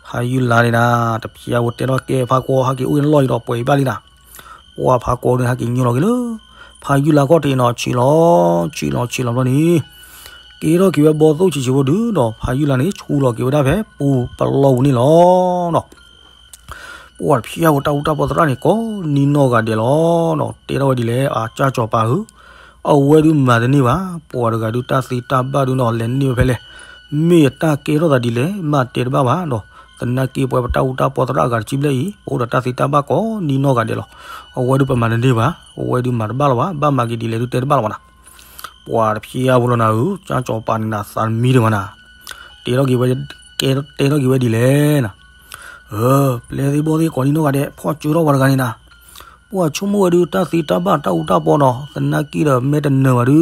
ဖးယုၢ်လါန့ၣ်နၤ တဖျါဝဲတဲထီၣ်ကဲဖးကွီဟဲက့ၤအိၣ်လီၢ်အံၤဒီးပှဲၤဘၣ်လံနၤ. ပှၤဖးကွီဒုန့ၣ် ဟဲက့ၤညီလီၤက့ၤလၢ ဖးယုၢ်လါခီၣ်ထံးနီၤ ဆံးလီၤ ဆံးလီၤဆံးလီၤဘျီန့ၣ် ကဲထီၣ်က့ၤဝဲဘီသိၣ်ဆံးဆံးဖိဒုဒီး ဖးယုၢ်လါန့ၣ် ဆူလီၤက့ၤဝဲဒၣ်ဖဲပူၤပလီၢ်ပူၤန့ၣ်လီၤနီၤ. ပှၤတဖျါဝဲတၢ်အူတၢ်ပီသရၣ်န့ၣ် ကိးနံၤနီၢ်ဂၤဒဲးလီၤနီၤ. တဲထီၣ်ဝဲဒ်လဲၣ် အကၢ်ကၠီၤပၤဧၢ, အဝဲဒုမၤတန့ၢ်ဘၣ်. ပှၤတဂၤဒုတၢ်သ့တၢ်ဘၣ်ဒုနီၤ လဲၤန့ၢ်ဝဲဖဲလဲၣ်. မ့ၢ်အတၢ်ကဲထီၣ်သးဒ်လဲၣ် မ့ၢ်တဲတဘၣ်ဘၣ်ဒီး သနာ်က့ပဝဲပတၢ်အူတၢ်ပီသရၣ်အဂၤတဆံဘျဲၣ်အံၤ ပအိၣ်ဒီးတၢ်သ့တၢ်ဘၣ်ကိးနံၤနီၢ်ဂၤဒဲးလီၤ. အဝဲဒုပမၤတန့ၢ်ဘၣ်, အဝဲဒုမၤတဘၣ်လီၤဘၣ်, ဘၣ်မၤက့ၤဒ်လဲၣ်ဒုတဲတဘၣ်လီၤဘၣ်နၤ. ပှၤတဖျါဝဲလီၤနၤဧၢ, ကၢ်ကၠီၤပၤန့ၣ်နၤ သးတမံတဂၤနၤ. တဲထီၣ်က့ၤဝဲ, တဲထီၣ်က့ၤဝဲဒ်လဲၣ်နၤ. ပျဲၢ်သ့ၣ်ဘီၣ်သ့ၣ်ကိးနံၤနီၢ်ဂၤဒဲး ဖီၣ်ကၠိထီၣ်ပှၤတဂၤန့ၣ်နၤ. ပှၤဆိကမိၣ်ဝဲဒုတၢ်သ့တၢ်ဘၣ်တၢ်အူတၢ်ပီနီၤ, သနာ်က့ဒီးမဲာ်တနၢၤဘၣ်ဒု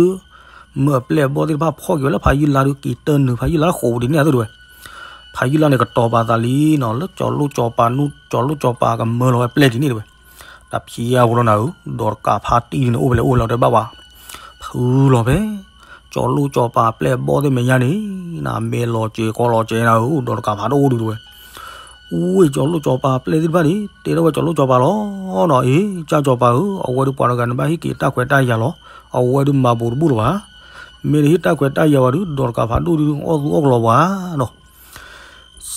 မ့ၢ်အပျဲၢ်အဘီၣ်သ့ၣ်တဖၣ်ဖီၣ်က့ၤဝဲလၢဖးယုၢ်လါဒု က့ၤတၢ်နုာ်ဖးယုၢ်လါဃိးပူၤဒ်န့ၣ်အသိးဒုဝဲ. ဖးယုၢ်လါန့ၣ်ကတီၤပာ်သးလံနီၤ, လၢကၠီၤလိၣ်ကၠီၤပၤနူၢ် ကၠီၤလိၣ်ကၠီၤပၤကမၢလီၤဝဲပျဲၢ်ဒ်န့ၣ်ဒုဝဲ. တၢ်ဖျါဝဲလီၤနၤဧၢ, ဒီးတကးဖါတံၢ်ဒုန့ၣ် အိၣ်ဖဲလဲၣ်အိၣ်ဖဲလဲၣ်တဲဘၣ်ဝဲ. ဖုလီၤဖဲ ကၠီၤလိၣ်ကၠီၤပၤပျဲၢ်အဘီၣ်သ့ၣ်မဲာ်ညါန့ၣ် နမဲာ်လီၤစဲၤကီလီၤစဲၤနၤဧၢ, ဒီးတကးဖါတအိၣ်ဒုဝဲ. ဝ့ၢ်ကၠီၤလိၣ်ကၠီၤပၤပျဲၢ်သ့ၣ်တဖၣ်န့ၣ် တဲထီၣ်ဝဲကၠီၤလိၣ်ကၠီၤပၤလီၤနီၤ, အ့ ကၢ်ကၠီၤပၤဧၢ, အဝဲဒုပှၤတဂၤန့ၣ်ဘၣ်ဟ့ၣ်က့ၤတၢ်ခွဲးတၢ်ယာ်လီၤ, အဝဲဒုမၤဘူးတဘူၣ်လၢၤဘၣ်. မ့ၢ်တဟ့ၣ်တၢ်ခွဲးတၢ်ယာ်ဘၣ်ဒု ဒီးတကးဖးဒိၣ်ဒု အီၣ်သူအီၣ်ကလီၤပှၤနီၤ.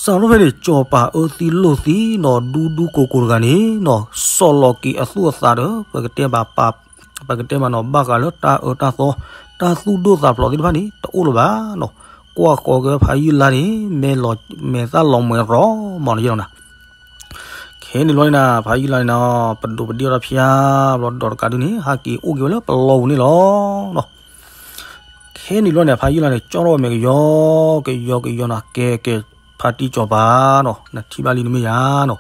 စးထီၣ်ဖဲန့ၣ် ကၠီၤပၤအၢသံလိာ်သံနီၤ, ဒူဒူကိၤကိၤတဂၤန့ၣ်နီၤ, စီၢ်လီၤက့ၤအသူၣ်အသးဒီး ပကတဲဘၣ်ပာ် ပကတဲမးနီၤ ဘၣ်ဃးလၢတၢ်အၢတၢ်သီ တၢ်သူၣ်ဒိၣ်သးဖျိးသ့ၣ်တဖၣ်န့ၣ် တအိၣ်လၢၤဘၣ်နီၤ. ကွၢ်ဃီၤက့ၤဖးယုၢ်လါန့ၣ် မဲာ်လီၤ မဲာ်သၣ်လီၤမှဲၤရီမးနီၤယဲလီၤနၤ. ခဲန့ၣ်လီၤန့ၣ်နၤ ဖးယုၢ်လါန့ၣ်နီၤ ပဒိးပဒ့ၣ်အီၤတဖျါဘျီ ဒီးတကးဒုန့ၣ် ဟးက့ၤအိၣ်က့ၤဝဲလၢပလီၢ်ပူၤန့ၣ်လီၤနီၤ. ခဲန့ၣ်လီၤန့ၣ် ဖးယုၢ်လါန့ၣ် ကၠီထီၣ်ဝဲမဲာ်ကယီ ကယီကယီနီၤ, ကဲကဲ ဖါတံၢ်ကၠီၤပၤနီၤ, နထံၣ်ဘၣ်လံနမ့ၢ်ယၤနီၤ,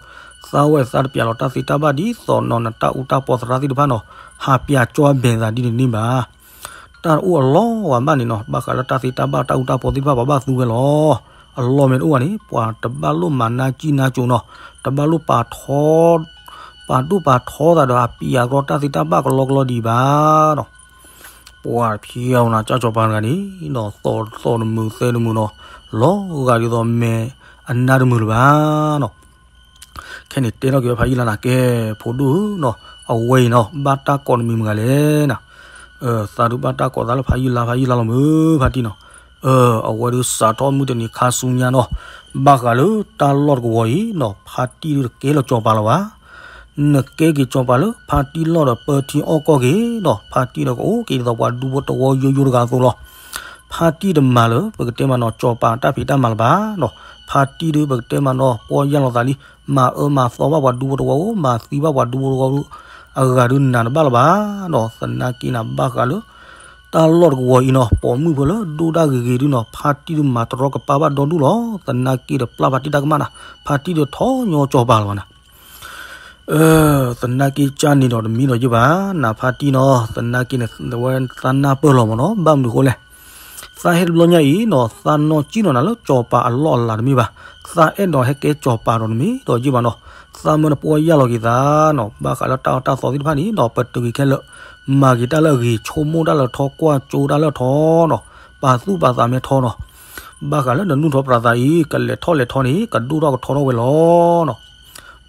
သးဝဲသးတပျးလီၤတၢ်သ့တၢ်ဘၣ်ဒ်သိးနီၤ နတၢ်အူတၢ်ပီသရၣ်သ့ၣ်တဖၣ်နီၤ, ဟးပျးကၠီဘဲၣ်သးဒ်န့ၣ်န့ၣ်ဘၣ်. တၢ်တအိၣ်အလီၢ်ဝဲဘၣ်န့ၣ်နီၤ, ဘၣ်ဃးလၢတၢ်သ့တၢ်ဘၣ်တၢ်အူတၢ်ပီသ့ၣ်တဖၣ် ပှၤဘၣ်သူဝဲလီၤ. အလီၢ်မ့ၢ်တအိၣ်ဘၣ်န့ၣ် ပှၤတဘၣ်လိၣ်မၤနၢ်ကံၣ်နၢ်ကၠိနီၤ, တဘၣ်လိၣ်ပာ်ထီ ပာ်ဒိၣ်ပာ်ထီသးဒီး အပျးကရီတၢ်သ့တၢ်ဘၣ်ကလီကလီဒံးဘၣ်နီၤ. ပှၤဖံးအီၤနၤ ကၢ်ကၠီၤပၤတဂၤန့ၣ်နီၤ, သီၣ်သီၣ်တမုာ်သဲတမုာ်နီၤ, လီၤဂာ်ဒ်သိးမဲာ်အနါတမုာ်လၢၤဘၣ်နီၤ. ခဲန့ၣ်တဲထီၣ်က့ၤဝဲဖးယုၢ်လါနၤ ကဲ ဖိဒိၣ်ဧၢနီၤ, အဝဲအံၤနီၤ ဘၣ်တၢ်ကိးနမံၤမတၤဂၤလဲၣ်နၤ. သးဒုးဘၣ်တၢ်ကိးသးလၢဖးယုၢ်လါ ဖးယုၢ်လါလီၤမုၢ် ဖါတံၢ်နီၤ. အဝဲဒုးစးထီၣ်မုၢ်တနံၤခါဆူညါနီၤ, ဘၣ်ဃးလၢတၢ်လီၢ်တကဝီၤအံၤနီၤ ဖါတံၢ်ဒုးတကဲလၢကၠီၤပၤလၢၤဘၣ်. နကဲက့ၤကၠီၤပၤလၢ ဖါတံၢ်လီၢ်ဒီးပၢထံအီၣ်ကီၢ်က့ၤနီၤ, ဖါတံၢ်ဒီးကအိၣ်က့ၤဒ်သိးပှၤဒူဖိတဝီယိယိတဂၤအသိးလီၤ. ဖါတံၢ်တမၤလၢ ပကတဲမးနီၤ ကၠီၤပၤတၢ်ဖံးတၢ်မၤလၢၤဘၣ်နီၤ. ဖါတံၢ်ဒုးပကတဲမးနီၤ ပီၢ်ယၢ်လီၤသးလံ, မၤအၢမၤသီဘၣ်ပှၤဒူဖိတဝီဧိၤ, မၤသံဘၣ်ပှၤဒူဖိတဝီဧိၤ, အဂၤဒုးနၤတဘၣ်လၢၤဘၣ်နီၤ. သနာ်က့နၤ ဘၣ်ဃးလၢ တၢ်လီၢ်တကဝီၤအံၤနီၤ ပိာ်မုၣ်ဖိလၢဒိၣ်ဒၣ်ဂ့ၤဂ့ၤဒုနီၤ ဖါတံၢ်ဒုးမၤတရီကပါဘၣ်ဒီဒူၣ်လီၤ. သနာ်က့ဒီးပျၢ်ဖါတံၢ်တၢ်ကမၣ်နၤ, ဖါတံၢ်ဒီးထီၣ်ညီကၠီၤပၤလၢၤဘၣ်နၤ. သနာ်က့ကၢ်န့ၣ်ဒီးတမံၤဒီးယ့ၢ်ဘၣ်, နၤဖါတံၢ်နီၤ သနာ်က့န့ၣ် ဝဲသးနၢ်ပၢၢ်လီၤမးနီၤ, ဘၣ်မနုၤဃိလဲၣ်. သးဟဲတဘျီညါအံၤနီၤ သးနီၢ်ကံၣ်နီၤနၤလၢကၠီၤပၤအလီၢ်အလၤတမ့ၢ်ဘၣ်. သးအဲၣ်ဒိးဟဲကဲကၠီၤပၤဒီးတမံၤဒီးယ့ၢ်ဘၣ်နီၤ. သးမၢနပီၢ်ယၢ်လီၤက့ၤသးနီၤ, ဘၣ်ဃးလၢတၢ်အီၣ်တၢ်သီသ့ၣ်တဖၣ်န့ၣ်နီၤ ပတုာ်က့ၤခဲလၢာ်, မၤက့ၤတၢ်လၢအဂ့ၤ, ဆိကမိၣ်တၢ်လၢထီ, ကွၢ်ကၠိတၢ်လၢထီနီၤ, ပာ်သူၣ်ပာ်သးမ့ၢ်ထီနီၤ. ဘၣ်ဃးလၢနနူၢ်ထီၣ်ပြးသးအံၤ ကလဲၤထီၣ်လဲၤထီန့ၣ် ကဒိၣ်ထီၣ်ကထီထီၣ်ဝဲလီၤနီၤ.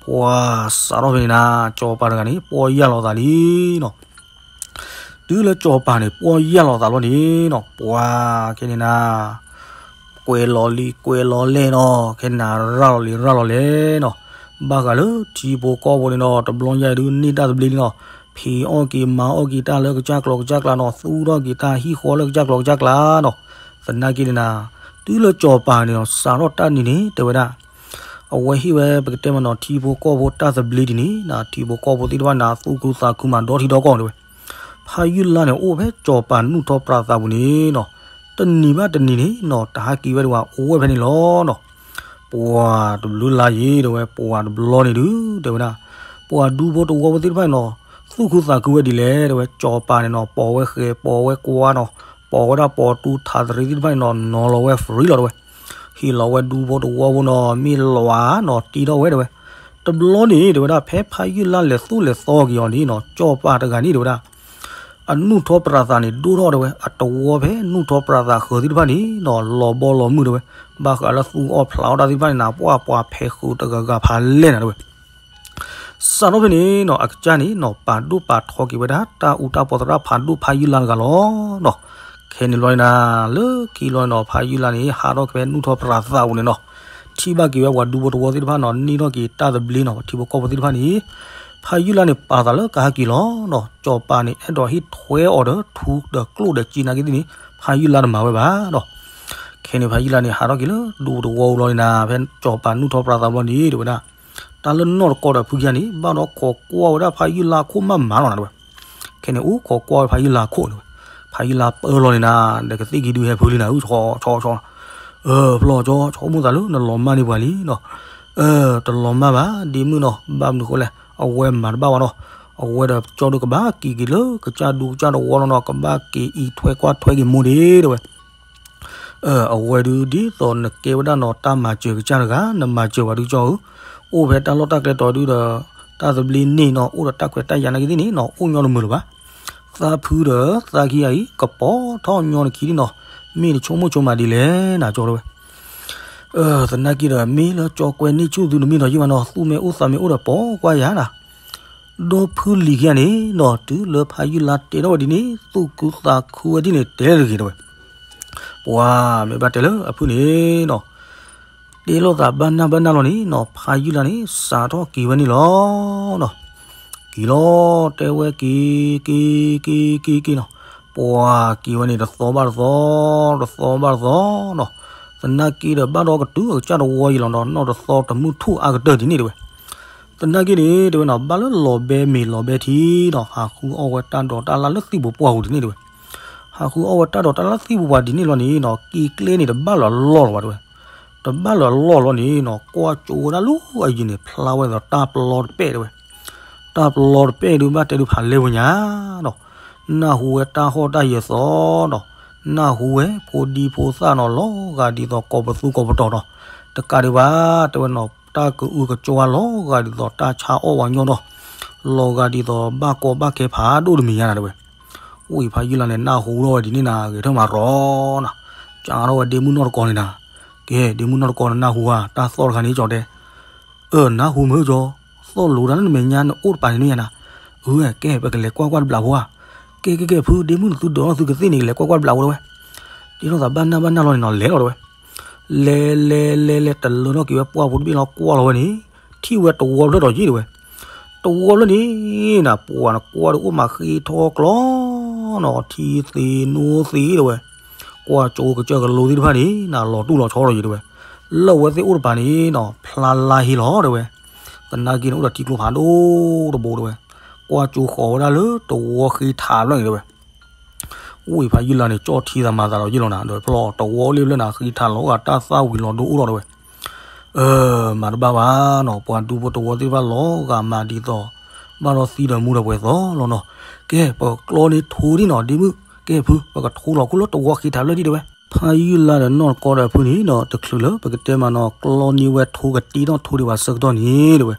ပှၤစးထီၣ်ဖဲန့ၣ်နၤ ကၠီၤပၤတဂၤန့ၣ် ပီၢ်ယၢ်လီၤသးလံနီၤ. တုၤလၢကၠီၤပၤန့ၣ် ပီၢ်ယၢ်လီၤသးလီၤန့ၣ်နီၤ ပှၤခဲန့ၣ်နၤ ကွဲးလီၤလံကွဲးလီၤလဲၣ်နီၤ, ခဲန့ၣ်နၤ ရၤလီၤလံရၤလီၤလဲၣ်နီၤ. ဘၣ်ဃးလၢထံဖိကီၢ်ဖိန့ၣ်နီၤ တဘျီညါအံၤဒုးန့ၢ်တၢ်သဘျ့လံနီၤ, ဖံးအီၣ်က့ၤမၤအီၣ်က့ၤတၢ်လၢကစၢ်ကျိၤကစၢ်ကျါနီၤ, သူၣ်ထီၣ်က့ၤတၢ်ဟံၣ်ဃီလၢကစၢ်ကျိၤကစၢ်ကျါနီၤ. သနာ်က့န့ၣ်နၤ တုၤလၢကၠီၤပၤန့ၣ်နီၤ စးထီၣ်တၢ်န့ၣ်န့ၣ် တဲဝဲဒၣ် အဝဲဟ့ၣ်ဝဲပကတဲမးနီၤ ထံဖိကီၢ်ဖိတၢ်သဘျ့ဒ်န့ၣ်နၤ, ထံဖိကီၢ်ဖိသ့ၣ်တဖၣ်နၤ သူၣ်ခုသးခုမးဒီထံဒီကီၢ်န့ၣ်ဝဲ. ဖးယုၢ်လါန့ၣ် အိၣ်ဖဲကၠီၤပၤနူၢ်ထီၣ်ပြးသးပူၤန့ၣ်နီၤ, တနံၤဘၣ်တနံၤန့ၣ်နီၤ တဟးက့ၤဝဲဒၣ်ဝဲ အိၣ်ဝဲဖဲန့ၣ်လီၤနီၤ. ပှၤတဘျုးလါယံၤ တဲဝဲ ပှၤတဘျီန့ၣ်ဒုး တဲဝဲဒၣ် ပှၤဒူဖိတဝီဖိသ့ၣ်တဖၣ်န့ၣ်နီၤ သူၣ်ခုသးခုဝဲဒ်လဲၣ် တဲဝဲ စီၤပၤန့ၣ်နီၤ ပိာ်ဝဲဃဲၤ ပိာ်ဝဲကွါနီၤ ပိာ်ဝဲဒၣ်ပိာ်တူထးသရံးသ့ၣ်တဖၣ်န့ၣ်နီၤ နီၤလီၤဝဲ free လီၤ တဲဝဲ. ဟ့ၣ်လီၤဝဲဒူဖိတဝီဖိနီၤ မ့ၢ်လွၤနီၤ တ့ထီၣ်ဝဲ တဲဝဲ. တဘျီန့ၣ် တဲဝဲဒၣ် ဖဲဖးယုၢ်လၢ်လဲၤသိၣ်လဲၤသီက့ၤအီၤန့ၣ်နီၤ စီၤပၤတဂၤန့ၣ် တဲဝဲဒၣ် အနူၢ်ထီပြးသးန့ၣ် ဒိၣ်ထီၣ် တဲဝဲ အတဝီဖဲနူၢ်ထီပြးသးဃၢၤသ့ၣ်တဖၣ်န့ၣ်နီၤ လီၤဘီလီၤမုၢ် တဲဝဲ. ဘၣ်ဃးလၢသူၣ်အီၣ်ဖျးအီၣ်တၢ်သ့ၣ်တဖၣ်န့ၣ်နီၤ ပှၢ်ပှၤဖဲးဃုာ်တဂၤဂၤဖးလဲၢ်နၤ တဲဝဲ. စးထီၣ်ဖဲန့ၣ်နီၤ အကစၢ်န့ၣ်နီၤ ပာ်ဒိၣ်ပာ်ထီက့ၤဝဲဒၣ် တၢ်အူတၢ်ပီသရၣ်ဖးဒိၣ်ဖးယုၢ်လၢ်တဂၤလီၤနီၤ. ခဲန့ၣ်ဘျီန့ၣ်နၤ လၢခံဘျီန့ၣ်နီၤ ဖးယုၢ်လၢ်န့ၣ် ဟးထီၣ်က့ၤဖဲနူၢ်ထီပြးသးပူၤန့ၣ်နီၤ ထံၣ်ဘၣ်က့ၤဝဲပှၤဒူဖိတဝီသ့ၣ်တဖၣ်နီၤ န့ၢ်ထီၣ်က့ၤတၢ်သဘျ့နီၤ ပှၤထံဖိကီၢ်ဖိသ့ၣ်တဖၣ်န့ၣ် ဖးယုၢ်လၢ်န့ၣ် ပာ်သးလၢကဟဲက့ၤလီၤနီၤ. စီၤပၤန့ၣ် အဲၣ်ဒိးဟ့ၣ်ထွဲအီၤဒီးထူဒီးကျိၣ်ဒီးစ့နာ်က့သ့ၣ်န့ၣ် ဖးယုၢ်လၢ်တမၤဝဲဘၣ်နီၤ. ခဲန့ၣ်ဖးယုၢ်လၢ်န့ၣ် ဟးထီၣ်က့ၤလၢဒူဖိတဝီအူလီၤန့ၣ်နၤ ဖဲစီၤပၤနူၢ်ထီပြးသးဘျီန့ၣ် တဲဝဲဒၣ် တၢ်လၢနီၢ်တကီဒီးဖုခံဂၤန့ၣ် ဘၣ်ဒီးခိးကွၢ်ဝဲဒၣ်ဖးယုၢ်လၢ်ခိၣ်မးမးလီၤနၤ တဲဝဲ. ခဲန့ၣ်အိၣ်ခိးကွၢ်ဝဲဖးယုၢ်လၢ်ခိၣ်န့ၣ်ဝဲ ဖးယုၢ်လၢ်ပၢလီၤန့ၣ်နၤ ဒီးကသ့ၣ်က့ၤဒုးဟဲဖုလံနၤ အုၣ်ဆီဆီဆီ အၢဖျီၣ်ကၠီ ဆိကမိၣ်သးလၢနလီၤမၢ်န့ၢ်ပှၤလံနီၤ. အၢ တလီၤမၢ်ဘၣ် ဒ့မုၣ်နီၤ ဘၣ်မနုၤဃိလဲၣ် အဝဲမၤတဘၣ်ဘၣ်နီၤ. အဝဲဒီးကၠီဒုးကဘၣ်က့ၤက့ၤလၢကစၢ်ဒူကစၢ်တဝီလီၤနီၤ ကဘၣ်က့ၤအံးထွဲကွၢ်ထွဲက့ၤမိၢ်ဒ့ တဲဝဲ. အဝဲဒုးဒ်သိးနကဲဝဲဒၣ်နီၤ တၢ်မၤစၢၤကစၢ်တဂၤ နမၤစၢၤဝဲဒုးကၠီဧၢ, အိၣ်ဖဲတၢ်လီၢ်တၢ်ကျဲတီၤဒုးဒီး တၢ်သဘျ့န့ၢ်နီၤ အိၣ်ဒီးတၢ်ခွဲးတၢ်ယာ်နာ်က့သ့ၣ်န့ၣ်နီၤ အိၣ်ညီတမုာ်လၢၤဘၣ်. သးဖုဒီးသးခံဂၤအံၤ ကပီၤထီၣ်ညီနခံဒ်နီၤ, မ့ၢ်နဆိကမိၣ်ဆိမးဒ်လဲၣ် နကၠီတဲဝဲ. သနာ်က့ဒီး မ့ၢ်လၢကၠီကွဲန့ၢ်ဆူၣ်သုတမ့ၢ်ဒီးယံာ်ဘၣ်နီၤ, သူၣ်မ့ၢ်အိၣ်သးမ့ၢ်အိၣ်ဒီးပိာ်ကွၢ်ယၤဒၣ် ဒီဖုလံၤခံဂၤန့ၣ်နီၤ တုၤလၢဖးယုၢ်လါတဲထီၣ်ဝဲဒ်န့ၣ် သူၣ်ခုသးခုဝဲဒ်န့ၣ် တဲတဂ့ၤတဲဝဲ. ပှၤမ့ၢ်ဘၣ်တဲလၢအဖုန့ၣ်နီၤ တဲလိာ်သးဘၣ်နၢ်ဘၣ်နၢ်လီၤန့ၣ်နီၤ ဖးယုၢ်လါန့ၣ် စးထီၣ်က့ၤဝဲန့ၣ်လီၤနီၤ. က့ၤလီၤ တဲဝဲက့ၤ က့ၤ က့ၤ က့ၤ က့ၤနီၤ. ပှၤက့ၤဝဲန့ၣ် တသီဘၣ်တသီ တသီဘၣ်တသီနီၤ. သနာ်က့ဒီး ဘၣ်ဒီးကတုၤအကစၢ်တဝီယံၤလီၤနီၤ, နီၢ်တသီတမုၢ်ထူၣ်အါကတၢၢ်ဒ်န့ၣ်တဲဝဲ. သနာ်က့န့ၣ် တဲဝဲနီၤ ဘၣ်လၢလီၤဘဲမ့ၤလီၤဘဲထံနီၤ, ဟးဃုအီၣ်ဝဲတၢ်ဒိးတၢ်လၣ်လၢသံၣ်ပူၤပှၢ်ပူၤဒ်န့ၣ်တဲဝဲ. ဟးဃုအီၣ်ဝဲတၢ်ဒိးတၢ်လၣ်လၢသံၣ်ပူၤပှၢ်ဒ်န့ၣ်လီၤန့ၣ်နီၤ, က့ၤကျဲန့ၣ် တဘၣ်လၢအလီၢ်လၢၤဘၣ်တဲဝဲ. တဘၣ်လၢအလီၢ်လီၤန့ၣ်နီၤ, ကွၢ်ကၠိဝဲဒၣ်လၢအယံၤန့ၣ် ဖျါဝဲဒီးတၢ်ပလီတပဲၣ်တဲဝဲ. တၢ်ပလီတပဲၣ်ဒုးဘၣ်တဲဒုးဖးလဲၢ်ဝဲညါနီၤ, နၢ်ဟူဝဲတၢ်ဟီၣ်တၢ်ယၢၤသီနီၤ, နၢ်ဟူဝဲဖိဒံဖိသၣ်နီၤ လီၤဂာ်ဒ်သိးကိးပသူကိးပတီၤနီၤ, တကးဒံးဘၣ် တဲဝဲနီၤ, တၢ်ကအုကကၠီဝဲလီၤဂာ်ဒ်သိးတၢ်ဆါအီၣ်ဝဲညီဒီး လီၤဂာ်ဒ်သိးဘၣ်ကီဘၣ်ခဲဖးဒိၣ်တမံၤညါနၤတဲဝဲ. ဝံၤဖးယုၢ်လါန့ၣ် နၢ်ဟူထီၣ်ဝဲဒ်န့ၣ်နၤ ဂဲၤထၢၣ်မၤရီၤနၤ, ကးထီၣ်ဝဲဒ့မုၣ်နီၢ်တကီန့ၣ်နၤ, ကဲ ဒ့မုၣ်နီၢ်တကီန့ၣ် နၢ်ဟူဧါ တၢ်သီၣ်တခါန့ၣ် ကၠီတဲ အၢ နၢ်ဟူမ့ၢ်ကၠီ, သီၣ်လိၤတၢ်လၢနမဲာ်ညါနအိၣ်တပၤန့ၣ်န့ၣ်ယါနၤ, အၢ ကဲ ပကလဲၤကွၢ်ကွၢ်တဘျီဖိဧါ, ကဲ ကဲ ကဲ ဖု ဒ့မုၣ်နသုဒိးထီၣ်သုကသ့ၣ်န့ၣ် ကလဲၤကွၢ်ကွၢ်တဘျီဖိတဲဝဲ. တဲထီၣ်သးဘၣ်နၢ်ဘၣ်နၢ်လီၤန့ၣ်နီၤ လဲၤလီၤတဲဝဲ. လဲၤ လဲၤ လဲၤ လဲၤ တလၢထီၣ်က့ၤဝဲပှၢ်ဖိတဘ့ၣ်လီၤ ကွၢ်လီၤဝဲန့ၣ်, ထံၣ်ဝဲတဝီဖျၢၣ်ဒီးယံာ်တဲဝဲ. တဝီဖျၢၣ်န့ၣ်နၤ ပှၤနကွၢ်ဒီးအိၣ်မးဃ့ထီၣ်ကျီနီၤ, ထံသ့နိသ့တဲဝဲ. ကွၢ်ကၠိကစၢၢ်ကလိသ့ၣ်တဖၣ်န့ၣ် နၤလီၤတူၢ်လီၤဆီဒီးယံၤတဲဝဲ. လၢအဝဲသ့ၣ်အိၣ်တပၤန့ၣ်နီၤ ဖျါလါဟ့လီၤတဲဝဲ. သနာ်က့န့ၣ်အိၣ်ဒီးထံကျိဖးဒိၣ်တဘိတဲဝဲ. ကွၢ်ကၠိဃီၤဝဲဒၣ်လၢတဝီဃ့ထးဖျၢၣ်န့ၣ်တဲဝဲ. ဝံၤဖးယုၢ်လါန့ၣ် ကၠီထံသးမၤသးဒီးယံာ်လီၤနၤ, ဒီးဖျီတဝီလ့ဖျၢၣ်နၤ ဃ့ထးလီၤဂာ်တၢ်သၣ်ဝံၤလီၤဒိအိၣ်ထီၣ်တဲဝဲ. အၢ မၤတဘၣ်ဘၣ်နီၤ, ပှၤဒူဖိတဝီသ့ၣ်တဖၣ်လီၤဂာ်မးဒ်သိး ဘၣ်ဒီးသံဒီးမူဒီးပှဲၤသီလီၤနီၤ. ကဲ ပကျီန့ၢ်ထိဒံၣ်နီၤ ဒ့မုၣ်, ကဲဖု ပကထိလီၤခူၣ်လၢတဝီဃ့ထးဖျၢၣ်ဒံၣ်တဲဝဲ. ဖးယုၢ်လါဒီးနီၢ်တကီဒီးဖုန့ၣ်နီၤ တချုးလၢပကတဲမးနီၤ ကျီန့ၢ်ဝဲထိကတ့ထီၣ်ထိဒံးဘၣ်ဆၢကတီၢ်န့ၣ်တဲဝဲ.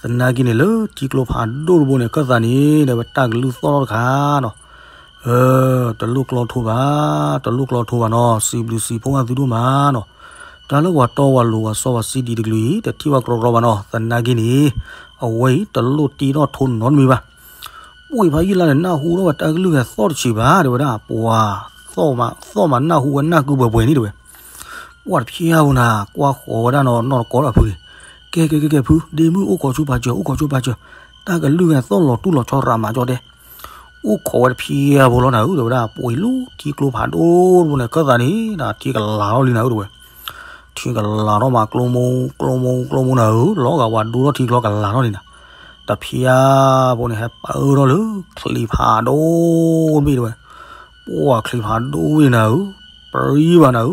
သနာ်က့န့ၣ်လၢထံကျိဖးဒိၣ်တဘိန့ၣ် ခၢၣ်သးန့ၣ်ဒီးဝဲတၢ်ကလုၢ်သီၣ်ထီၣ်တခါနီၤ အၢ တလိၣ်ကျီထိဘၣ်, တလိၣ်ကျီထိဘၣ်နီၤ, စံးဘျုးစံးဖှိၣ်သုဒိၣ်မးနီၤ. တၢ်လၢပှၤတီပှၤလိၤပှၤစီပှၤဆှံဒံးတကလုာ်အံၤ တထံၣ်ဘၣ်ကြီကြီဘၣ်နီၤ. သနာ်က့န့ၣ် အဝဲအံၤတလိၣ်တ့ထီၣ်ထိနီတမံၤဘၣ်. ပှၤဖးယုၢ်လါန့ၣ်နၢ်ဟူထီၣ်ဝဲတၢ်ကလုၢ်ဂဲၤသီၣ်တဆံးဘၣ်တဲဝဲဒၣ်, ပှၤသီၣ်မး သီၣ်မးနၢ်ဟူဝဲနၢ်ကုပှဲၤပှဲၤန့ၣ်တဲဝဲ. ပှၤတဖျါဖိနၤ ကွၢ်ဃီၤဝဲဒၣ်နီၤ နီၢ်တကီဒီးဖုန့ၣ်, ကဲ ကဲ ကဲ ကဲ ဖု ဒ့မုၣ်အိၣ်ခိးဆူပာ်စၢၤ အိၣ်ခိးဆူပာ်စၢၤ, တၢ်ကလုၢ်ဂဲၤသီၣ်လီၤတူၢ်လီၤဆီရးမးကၠီတဲ အိၣ်ခိးဝဲတဖျါဖိလီၤနၤဧၢ တဲဝဲဒၣ်. ပှ့ၤလူၤထံကျိဖးဒိၣ်တဘိန့ၣ် ခၢၣ်သးန့ၣ် ထံကလၤထီၣ်လံနၤဧၢ တဲဝဲ. ထံကလၤထီၣ်မး ကျိမိၢ် ကျိမိၢ် ကျိမိၢ်နၤဧၢ, လီၤဂာ်ဝဲဒိထီၣ်ထံကျိကလၤထီၣ်န့ၣ်နၤ. တဖျါဖိန့ၣ် ဟဲပၢထီၣ်လၢချံးဖးဒိၣ်တဘ့ၣ်တဲဝဲ. ပှၤချံးဖးဒိၣ်ဝဲနၤဧၢ, ပြံဘၣ်နၤဧၢ,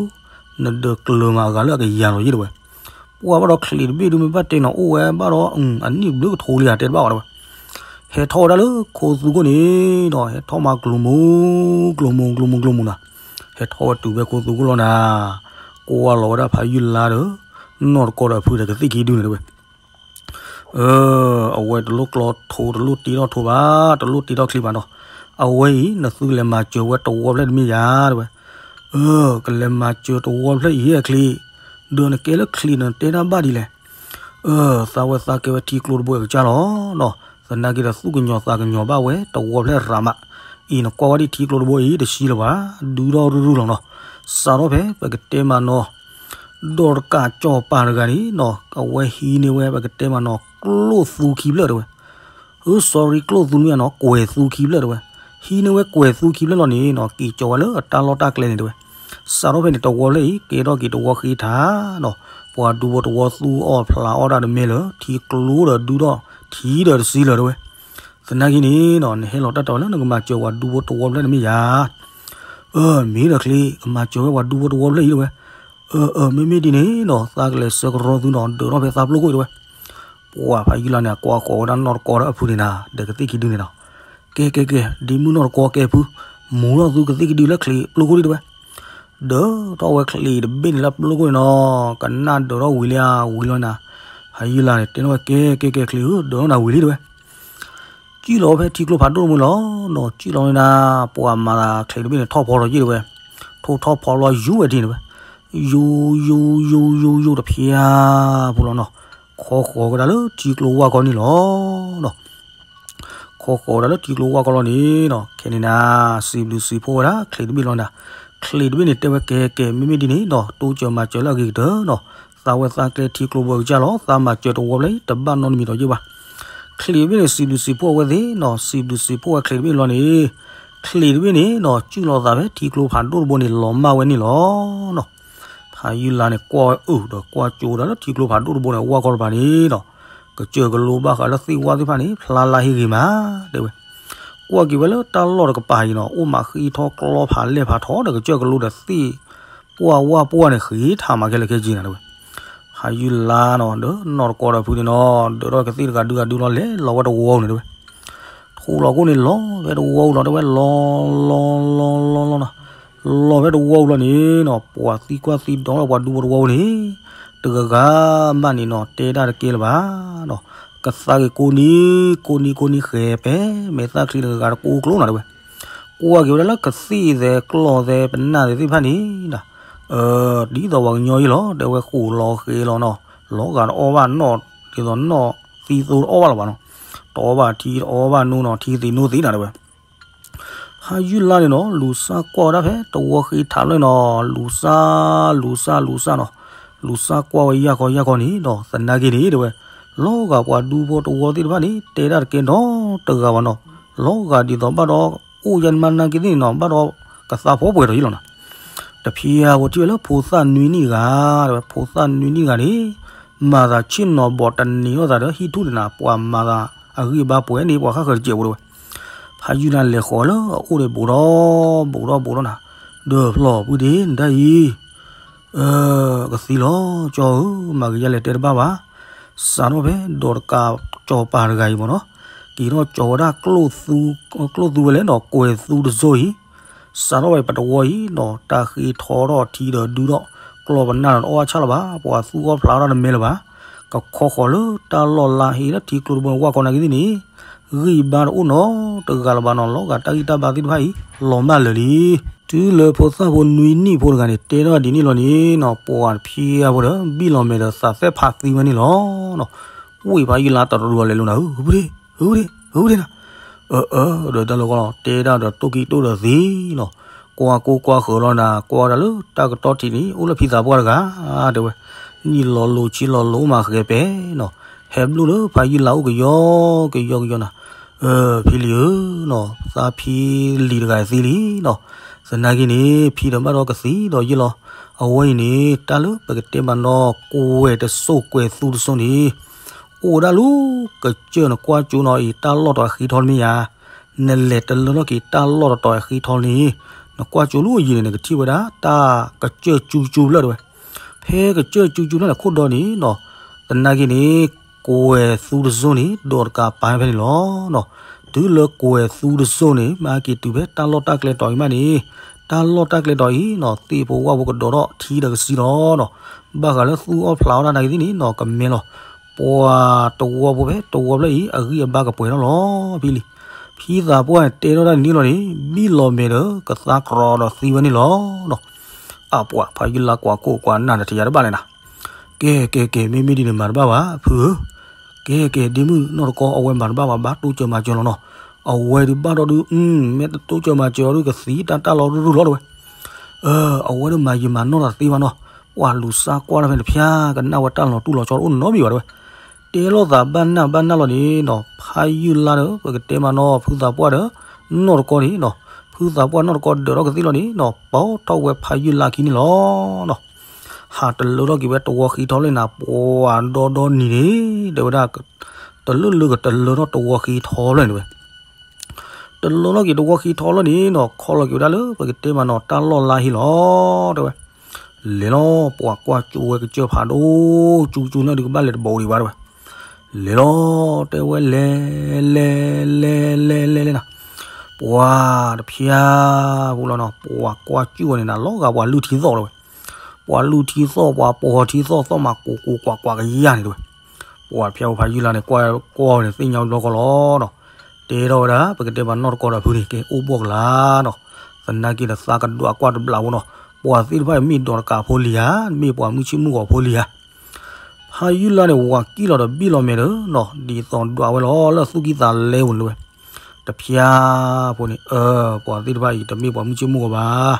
နဒၢးကျၢၤမးအဂၤလၢအကယၤလီၤယ့ၣ်တဲဝဲ. ပှၢ်ဘၣ်ဒီးချံးတဘ့ၣ်ဒုးမ့ၢ်ဘၣ်တဲနီၤ အိၣ်ဝဲဘၣ်ဒီး အနံၣ်ဘျုးကထိလံဧါ တဲတဘၣ်ဝဲဒဝဲ, ဟဲထီၣ်ဝဲဒၣ်လၢခိသူခိၣ်န့ၣ်ဒီး ဟဲထီၣ်မၤကျိၤမူၤ ကျိၤမူၤ ကျိၤမူၤ ကျိၤမူၤနီၤ, ဟဲထီၣ်ဝဲတုၤဖဲခိသူခိၣ်လီၤနၤ, ကွၢ်လီၤဝဲဒၣ်ဖးယုၢ်လါဒီး နီၢ်တကီဒီးအဖုဒီးကသ့ၣ်ခံဒုန့ၣ်တဝဲ အဝဲတလိၣ်ကျီထိ တလိၣ်တ့ထီၣ်ထိဘၣ်, တလိၣ်တ့ထီၣ်ချံဘၣ်နီၤ, အဝဲအံၤ နသုကလဲၤမၤစၢၤဝဲတဝီဖျၢၣ်တမ့ၢ်ယၤ တဝဲ, ကလဲၤမၤစၢၤတဝီဖျၢၣ်အံၤအချံ, ဒီးနကဲလၢချံနတဲတၢ်ဘၣ်ဒ်လဲၣ်, သးဝဲသးကဲဝဲထံကျိတဘိအကစၢ်လီၤနီၤ, သနာ်က့ဒီးသူၣ်ကညီၤသးကညီၤဘၣ်ဝဲတဝီဖျၢၣ်ရၤမး, အံၤနကွၢ်ဝဲဒ်ထံကျိတဘိအံၤတဆံလၢၤဘၣ်, ဒုးထီၣ်ရုၢ်ရုၢ်လီၤနီၤ, စးထီၣ်ဖဲပကတဲမးနီၤ ဒီးတကးကၠီၤပၤတဂၤန့ၣ်နီၤ အဝဲဟံးန့ၢ်ဝဲပကတဲမးနီၤ ကျိၣ်သူခံဖျၢၣ်တဝဲ, အၢ sorry ကျိၣ်သူမ့ၢ်နီၤ ကွဲၤသူခံဖျၢၣ်တဝဲ, ဟံးန့ၢ်ဝဲကွဲၤသူခံဖျၢၣ်လီၤန့ၣ်နီၤ က့ၤကၠီၤဝဲလၢအတၢ်လီၢ်တၢ်ကျဲန့ၣ်တဝဲ, စးထီၣ်ဖဲန့ၣ်တဝီဖျၢၣ်အံၤ ကဲထီၣ်က့ၤတဝီဃ့ထါနီၤ, ပှၤဒူဖိတဝီသူအီၣ်ဖျးအီၣ်တၢ်တမ့ၢ်လၢ ထံကျိဒီးဒုးထီၣ်ထံဒီးတဆံလၢၤတဝဲ, သနာ်က့န့ၣ်နီၤ နဟဲလီၤတၢ်တီၤလၢနကမၤစၢၤပှၤဒူဖိတဝီဖျၢၣ်တမ့ၢ်ယၤ အၢ မ့ၢ်ဒီးချ့ ကမၤစၢၤဝဲပှၤဒူဖိတဝီဖျၢၣ်အံၤတဝဲ, အၢ အၢ မ့မ့ၢ်ဒ်န့ၣ်နီၤ သးကလဲၤဆှၢကရီသုနီၤ ဒၢးထီၣ်ဖဲသးပျိခိၣ်အံၤတဝဲ, ပှၢ်ဖးယုၢ်လါန့ၣ်အကွၢ်ဃီၤဝဲဒၣ်နီၢ်တကီဒီးအဖုန့ၣ်နၤ ဒီးကသ့ၣ်ခံဒုန့ၣ်နီၤ, ကဲကဲကဲ ဒ်မုၢ်နီၢ်တကီကဲဖု, မူၤထီၣ်သုကသ့ၣ်ခံဒုလၢချံပျိခိၣ်ဒံးတဝဲ, ဒၢးထီၣ်ဝဲချံတဘ့ၣ်န့ၣ်လၢပျိခိၣ်န့ၣ်နီၤ, ကနၣ်ဒၢးထီၣ်ဝံၤလံဧါ ဝံၤလီၤနၤ, ဖးယုၢ်လါန့ၣ် တဲထီၣ်ဝဲကဲကဲကဲချံဧၢ ဒၢးထီၣ်နၤဝံၤလံတဝဲ ကံၣ်လီၤဖဲထံကျိဖးဒိၣ်တမုာ်လီၤနီၤ, ကံၣ်လီၤန့ၣ်နၤ, ပှၤမၤသးချံတဘ့ၣ်န့ၣ်ထီၣ်ဖီထီၣ်ယံာ်တဝဲ, ထိၣ်ထီၣ်ဖီလီၤယူၤဝဲဒ်န့ၣ်ဝဲ, ယူၤ ယူၤ ယူၤ ယူၤ ယူၤတဖျါဖိလီၤနီၤ, ခီဃီၤဝဲဒၣ်လၢထံကျိဝၢ်ခီန့ၣ်လီၤနီၤ, ခီဃီၤဝဲဒၣ်လၢထံကျိဝၢ်ခီလီၤန့ၣ်နီၤ, ခဲန့ၣ်နၤ, စံးဘျုးစံးဖှိၣ်ဝဲဒၣ်ချံတဘ့ၣ်လီၤနၤ, ချံတဘ့ၣ်န့ၣ်တဲဝဲကဲကဲ မ့မ့ၢ်ဒ်န့ၣ်နီၤ တိစၢၤမၤစၢၤလၢအဂ့ၤကတၢၢ်နီၤ, သးဝဲသးကျဲထံကျိဘိအကစၢ်လီၤ, သးမၤစၢၤတဝီဖျၢၣ်အံၤ တဘၣ်နီတမံၤဒီးယ့ၢ်ဘၣ် ချံတဘ့ၣ်န့ၣ် စံးဘျုးစံးဖှိၣ်အဝဲသ့ၣ်နီၤ, စံးဘျုးစံးဖှိၣ်ဝဲချံတဘ့ၣ်လီၤန့ၣ်, ချံတဘ့ၣ်န့ၣ်နီၤ ကၠူၣ်လီၤသးဖဲထံကျိဖးဒိၣ်တဘိန့ၣ် လီၤမၢ်ဝဲန့ၣ်လီၤနီၤ. ဖးယုၢ်လါန့ၣ် ကွၢ်အုၣ်ဒီးကွၢ်ကၠိဒီးလၢထံကျိဖးဒိၣ်တဘိန့ၣ် ဝၢ်ခီတဖၣ်န့ၣ်နီၤ, ကစၢၢ်ကလိဘၣ်ဃးလၢသ့ၣ်ဝၣ်သ့ၣ်တဖၣ်န့ၣ် ဖျါလၢဟ့ၣ်ဂ့ၤမး တဲဝဲ ကွၢ်က့ၤဝဲလၢတၢ်လီၢ်တကပၤအံၤနီၤ, အိၣ်မးဃံထီၣ်ကျီဖးလဲၢ်ဖးထီဒီး ကစၢၢ်ကလိဒီးသ့ၣ်ပှၢ်ဝၣ်ပှၢ်န့ၣ် ဃ့ထးမးခဲလၢာ်ခဲဆ့နၤတဲဝဲ. ဖးယုၢ်လါနီၤ ဒီးနီၢ်တကီဒီးဖုန့ၣ်နီၤ, ဒၢးထီၣ်ကသ့ၣ်တဂၤဒုဂၤဒုလီၤ လဲၤလီၤဝဲတဝီန့ၣ်တဲဝဲ. ထိၣ်လီၤခိၣ်န့ၣ် လီၤဝဲတဝီလီၤ တဲဝဲ လီၤ လီၤ လီၤ လီၤနီၤ, လီၤဝဲတဝီလီၤန့ၣ်နီၤ, ပှၤသံကွၢ်သံဒိးထီၣ်ပှၤဒူဖိတဝီန့ၣ် တဂၤဂၤဘၣ်န့ၣ်နီၤ, တဲတၢ်တကဲလၢၤဘၣ်နီၤ, ကသါက့ၤကိးနံၤ ကိးနံၤ ကိးနံၤ ဃဲၤပဲ မဲာ်သၣ်ချံတဂၤဂၤတကိးကျိနီၤတဲဝဲ. ကွၢ်က့ၤဝဲဒၣ်လၢကသ့ၣ်သဲးကျီၢ်သဲးပနၢ်သဲးသ့ၣ်တဖၣ်န့ၣ်ဒီး, ဒ်သိးပှၤကညီအံၤလီၤ တဲဝဲ ဃိးလီၤဃ့လီၤနီၤ, လီၤဂာ်တအီၣ်ဘၣ်နီၣ်, ဒ်သိးနီၣ်သံသိတအီၣ်ဘၣ်လၢၤဘၣ်နီၤ, တအီၣ်ဘၣ်ထံတအီၣ်ဘၣ်နိနီၤ, ထံသ့းနိသ့းနၤတဲဝဲ. ဖးယုၢ်လါန့ၣ်နီၤ လူၤစၢ်ကွၢ်ဝဲဒၣ်ဖဲတဝီဃ့ထးဖျၢၣ်နီၤ, လူၤစၢ် လူၤစၢ် လူၤစၢ်နီၤ, လူၤစၢ်ကွၢ်ဝဲယၢ်ခီယၢ်ခီန့ၣ်ဒီး သနာ်က့န့ၣ်တဲဝဲ, လီၤဂာ်ပှၤဒူဖိတဝီသ့ၣ်တဖၣ်န့ၣ် တဲတၢ်တကဲနီတဂၤဘၣ်နီၤ, လီၤဂာ်ဒ်သိးဘၣ်ဒီး အိၣ်ယါနမါနာ်က့သ့ၣ်န့ၣ်နီၤ ဘၣ်ဒီးကသါဖှီၣ်ပှဲၤထီၣ်ယံလီၤနၤ. တဖျါဖိထံၣ်ဝဲလၢဖိသၣ်နွံနံၣ်ဂၤ, ဖိသၣ်နွံနံၣ်ဂၤန့ၣ် မၤသးဆ့ၣ်နီၤဘီးတန့ၢ်ထီၣ်သးဒီးဟံၣ်ထူၣ်န့ၣ်နၤ, ပှၤမၤသးအဂံၢ်အဘါပှဲၤန့ၣ် ပှၤဃၣ်ဃၢၤတစဲးဖိတဲဝဲ. ဖးယုၢ်လါလဲၤဃီၤလၢအအိၣ်န့ၣ် ဘူးထီၣ်ဘူးထီၣ်ဘူးထီၣ်နၤ, ဒီးဖျီၣ်ပုၢ်ဒ့နတၢ်အံၤ ကသံလီၤ ကၠီဧၢ, မၤကယၤလဲၤတဲတဘၣ်ဘၣ်. စးထီၣ်ဖဲဒီးတကးကၠီၤပၤတဂၤအံၤမ့ၢ်နီၤ, က့ၤထီၣ်ကၠီၤဝဲဒၣ် ကျိၣ်သူဝဲလဲၣ်နီၤ, ကွဲၤသူတစိၤအံၤ, စးထီၣ်ဝဲပတဝီအံၤနီၤ, တၢ်ဃ့ထီထီၣ်ထံဒီးဒုးထီၣ်ကျီၢ်ပနၢ်ဒီးတအီၣ်ဘၣ်ဆၣ်လၢၤဘၣ်, ပှၤသူအီၣ်ဖျးထီၣ်တမ့ၢ်လၢၤဘၣ်. ကခီဃီၤလၢတၢ်လီၢ်လါဟ့လၢထံကျိတဘိန့ၣ် ဝၢ်ခီနာ်က့သ့ၣ်န့ၣ် ဂံၢ်ဘါတအိၣ်နီတဂၤလၢၤဘၣ်နီၤ, လီၤဂာ်တၢ်ဂံၢ်တၢ်ဘါသ့ၣ်တဖၣ်အံၤ လီၤမၢ်လၢာ်လံ. တုၤလၢဖိသၣ်ဖိနွံနံၣ်ဖိတဂၤန့ၣ် တဲထီၣ်ဒ်န့ၣ်လီၤန့ၣ်နီၤ, ပှၤတဖျါဖိဒီး ဘံၣ်လီၤမဲာ်ဒီးသးသဲဖးသံဝဲန့ၣ်လီၤ. ဝ့ၢ်ဖးယုၢ်လါတရူးအီၤလဲၤလိာ်နၤ, ဧၢ ဧၢ ဧၢဒ့နၤ, အၢ အၢ ဒီးတၢ်လီၢ်ကီလီၤ တဲတၢ်ဒီးတိၢ်ကံၢ်တိၢ်ဒီးသံလီၤ. ကွၢ်ကိကွၢ်ဃၢၤလီၤနၤ, ကွၢ်ဒၣ်လၢတၢ်ကတီၢ်ထံးန့ၣ် အိၣ်လၢဖံသးပှၢ်တဂၤ တဲဝဲ, နံၣ်လီၤလိၤဆံလီၤလိၤအိၣ်မးဃဲၤပဲနီၤ, ဟဲဘျိၣ်လၢဖးယုၢ်လါအိၣ်ကယီကယီကယီနၤ, ဖံလံၤဧၢနီၤ, သးဖံလံၤတဂၤသံလံနီၤ, သနာ်က့န့ၣ် ဖံဒီးဘၣ်ဒီးကသံဒီးယ့ၢ်လီၤ. အဝဲအံၤန့ၣ် တၢ်လၢပကတဲမးနီၤ ကွဲၤတစိၤကွဲၤသူတစိၤန့ၣ် အိၣ်ဝဲဒၣ်လၢကစၢၢ်နကွၢ်ကၠိနီၤအံၤ တၢ်လီၢ်တီၤအဃံထီၣ်တမ့ၢ်ယါ, နလဲၤတလၢထီၣ်က့ၤတၢ်လီၢ်တတီၤအဃံထီၣ်န့ၣ် နကွၢ်ကၠိလၢအယံၤန့ၣ် နကထံၣ်ဝဲဒၣ်တၢ်ကစၢၢ်ကၠူကၠူဖျၢၣ်တဲဝဲ. ဖဲကစၢၢ်ကၠူကၠူန့ၣ်ခိၣ်ဒီန့ၣ်နီၤ, သနာ်က့န့ၣ် ကွဲၤသူတစိၤန့ၣ် ဒီးတကးပာ်ဖဲန့ၣ်လီၤနီၤ. တုၤလၢကွဲၤသူတစိၤန့ၣ် မ့ၢ်ဟဲက့ၤတုၤဖဲတၢ်လီၢ်တၢ်ကျဲတီၤအံၤမးန့ၣ်, တၢ်လီၢ်တၢ်ကျဲတီၤအံၤနီၤ သ့ၣ်ဖိဝၣ်ဖိကဒီးထီၣ်ထံတကဆှီလီၤနီၤ. ဘၣ်ဃးလၢသူၣ်အီၣ်ဖျးအီၣ်တၢ်နာ်က့သ့ၣ်န့ၣ်နီၤ ကမဲလီၤ. ပှၤတဝီဖိဖဲတဝီဖျၢၣ်အံၤ အဂံၢ်အဘါကပှဲၤထီၣ်လီၤဖဲလံ. ဖံသးပှၢ်တဲထီၣ်တၢ်န့ၣ်လီၤန့ၣ် ဘံၣ်လီၤမဲာ်ဒီးကသါကြီဒီးသံဝဲန့ၣ်လီၤနီၤ. အပှၤဖးယုၢ်လါ ကွၢ်ကိၢ်ကွၢ်နၢ်ဒီး တယၤတဘၣ်လဲၣ်နၤ. ကဲကဲကဲ မ့မ့ၢ်ဒ်န့ၣ်မၤတဘၣ်ဘၣ် ဖုဧၢ. ကဲကဲ ဒ့မုၣ်နီၢ်တကီ အဝဲမၤတဘၣ်ဘၣ် ဘၣ်တိစၢၤမၤစၢၤလီၤနီၤ. အဝဲဒုးဘၣ်ဒီးဒုး မ့ၢ်တတိစၢၤမၤစၢၤအီၤဒုး ကသံတၢ်တၢ်လီၤရူၢ်ရူၢ်လီၤတဲဝဲ. အဝဲဒုးမၤယံာ်မၤနီၢ်တသ့ဘၣ်နီၤ. ပှၤလူၤစါကွၢ်တၢ်ဖဲန့ၣ်တဖၠါ ကနၣ်ဝဲတၢ်လီၤတူၢ်လီၤဆီတအိၣ်နီတမံၤဘၣ်တဲဝဲ. တဲလိာ်သးဘၣ်နၢ်ဘၣ်နၢ်လီၤန့ၣ်နီၤ ဖးယုၢ်လါဒီး ပကတဲမးနီၤ ဖုသးပှၢ်ဒီး နီၢ်တကီန့ၣ်နီၤ, ဖုသးပှၢ်နီၢ်တကီဒၢးထီၣ်ကသ့ၣ်လီၤန့ၣ်နီၤ ပိာ်ထီၣ်ဝဲဖးယုၢ်လါခံန့ၣ်လီၤနီၤ. ဟးတလၢထီၣ်က့ၤဝဲတဝီဃံထီလၢနၤ ပှၤဒီဒီနံၤန့ၣ် တဲဝဲဒၣ် တလၢလၢကတလၢထီၣ်တဝီဃံထီဖျၢၣ်န့ၣ်ဝဲ. တလၢထီၣ်က့ၤတဝီဃံထီလီၤန့ၣ်နီၤ ခီလီၤက့ၤဝဲဒၣ်လၢ ပကတဲမးနီၤ တၢ်လီၢ်လါဟံၣ်လီၤတဲဝဲ. လဲၤလီၤ ပှၤကွၢ်ကၠိဝဲကစၢၢ်ဖးဒိၣ် ကၠူကၠူန့ၣ်ဒုးကဘၣ်လဲၤတဘိးဒံးဘၣ်တဲဝဲ. လဲၤလီၤ တဲဝဲလဲၤ လဲၤ လဲၤ လဲၤ လဲၤ လဲၤနၤ, ပှၤတဖၠါဖိလီၤနီၤ ပှၤကွၢ်ကၠိဝဲန့ၣ်နၤ လီၤဂာ်ပှၤလုၢ်ထံသီၣ်လီၤဝဲ. ပှၤလုၢ်ထံသီၣ် ပှၤပိာ်ထံသီၣ် သီၣ်မးကိးကိးကွၢ်ကွၢ်ကယၤန့ၣ်တဲဝဲ. ပှၤတဖၠါဖိဖးယုၢ်လါန့ၣ် ကွၢ်ကွၢ်ဝဲန့ၣ် သ့ၣ်ညါဝဲတဘျီဃီလီၤနီၤ. တဲထီၣ်ဝဲဒၣ် ပကတဲမးနီၢ်တကီဒီးဖုန့ၣ် ကဲအိၣ်ဘှီၣ်ကလာ်နီၤ. သနာ်က့ဒီးသးကဒွးကွၢ်တဘျးဖိနီၤ. ပှၤသ့ၣ်တဖၣ်အံၤမ့ၢ်ဒီးတကးဖိလံဧါ, မ့ၢ်ပှၤမုၢ်ဆ့ၣ်မုၢ်ဂီၤဖိလံဧါ. ဖးယုၢ်လါန့ၣ် ဝၤကံၣ်လီၤဒီးဘံၣ်လီၤမဲာ်ဒီးနီၤ ဒ်သိးဒွးဝဲလီၤလၢသူၣ်ကံၢ်သးလဲပူၤန့ၣ်တဲဝဲ. တဖၠါဖိန့ၣ် အၢ ပှၤသ့ၣ်တဖၣ်အံၤ တမ့ၢ်ပှၤမုၢ်ဆ့ၣ်မုၢ်ဂီၤဘၣ်.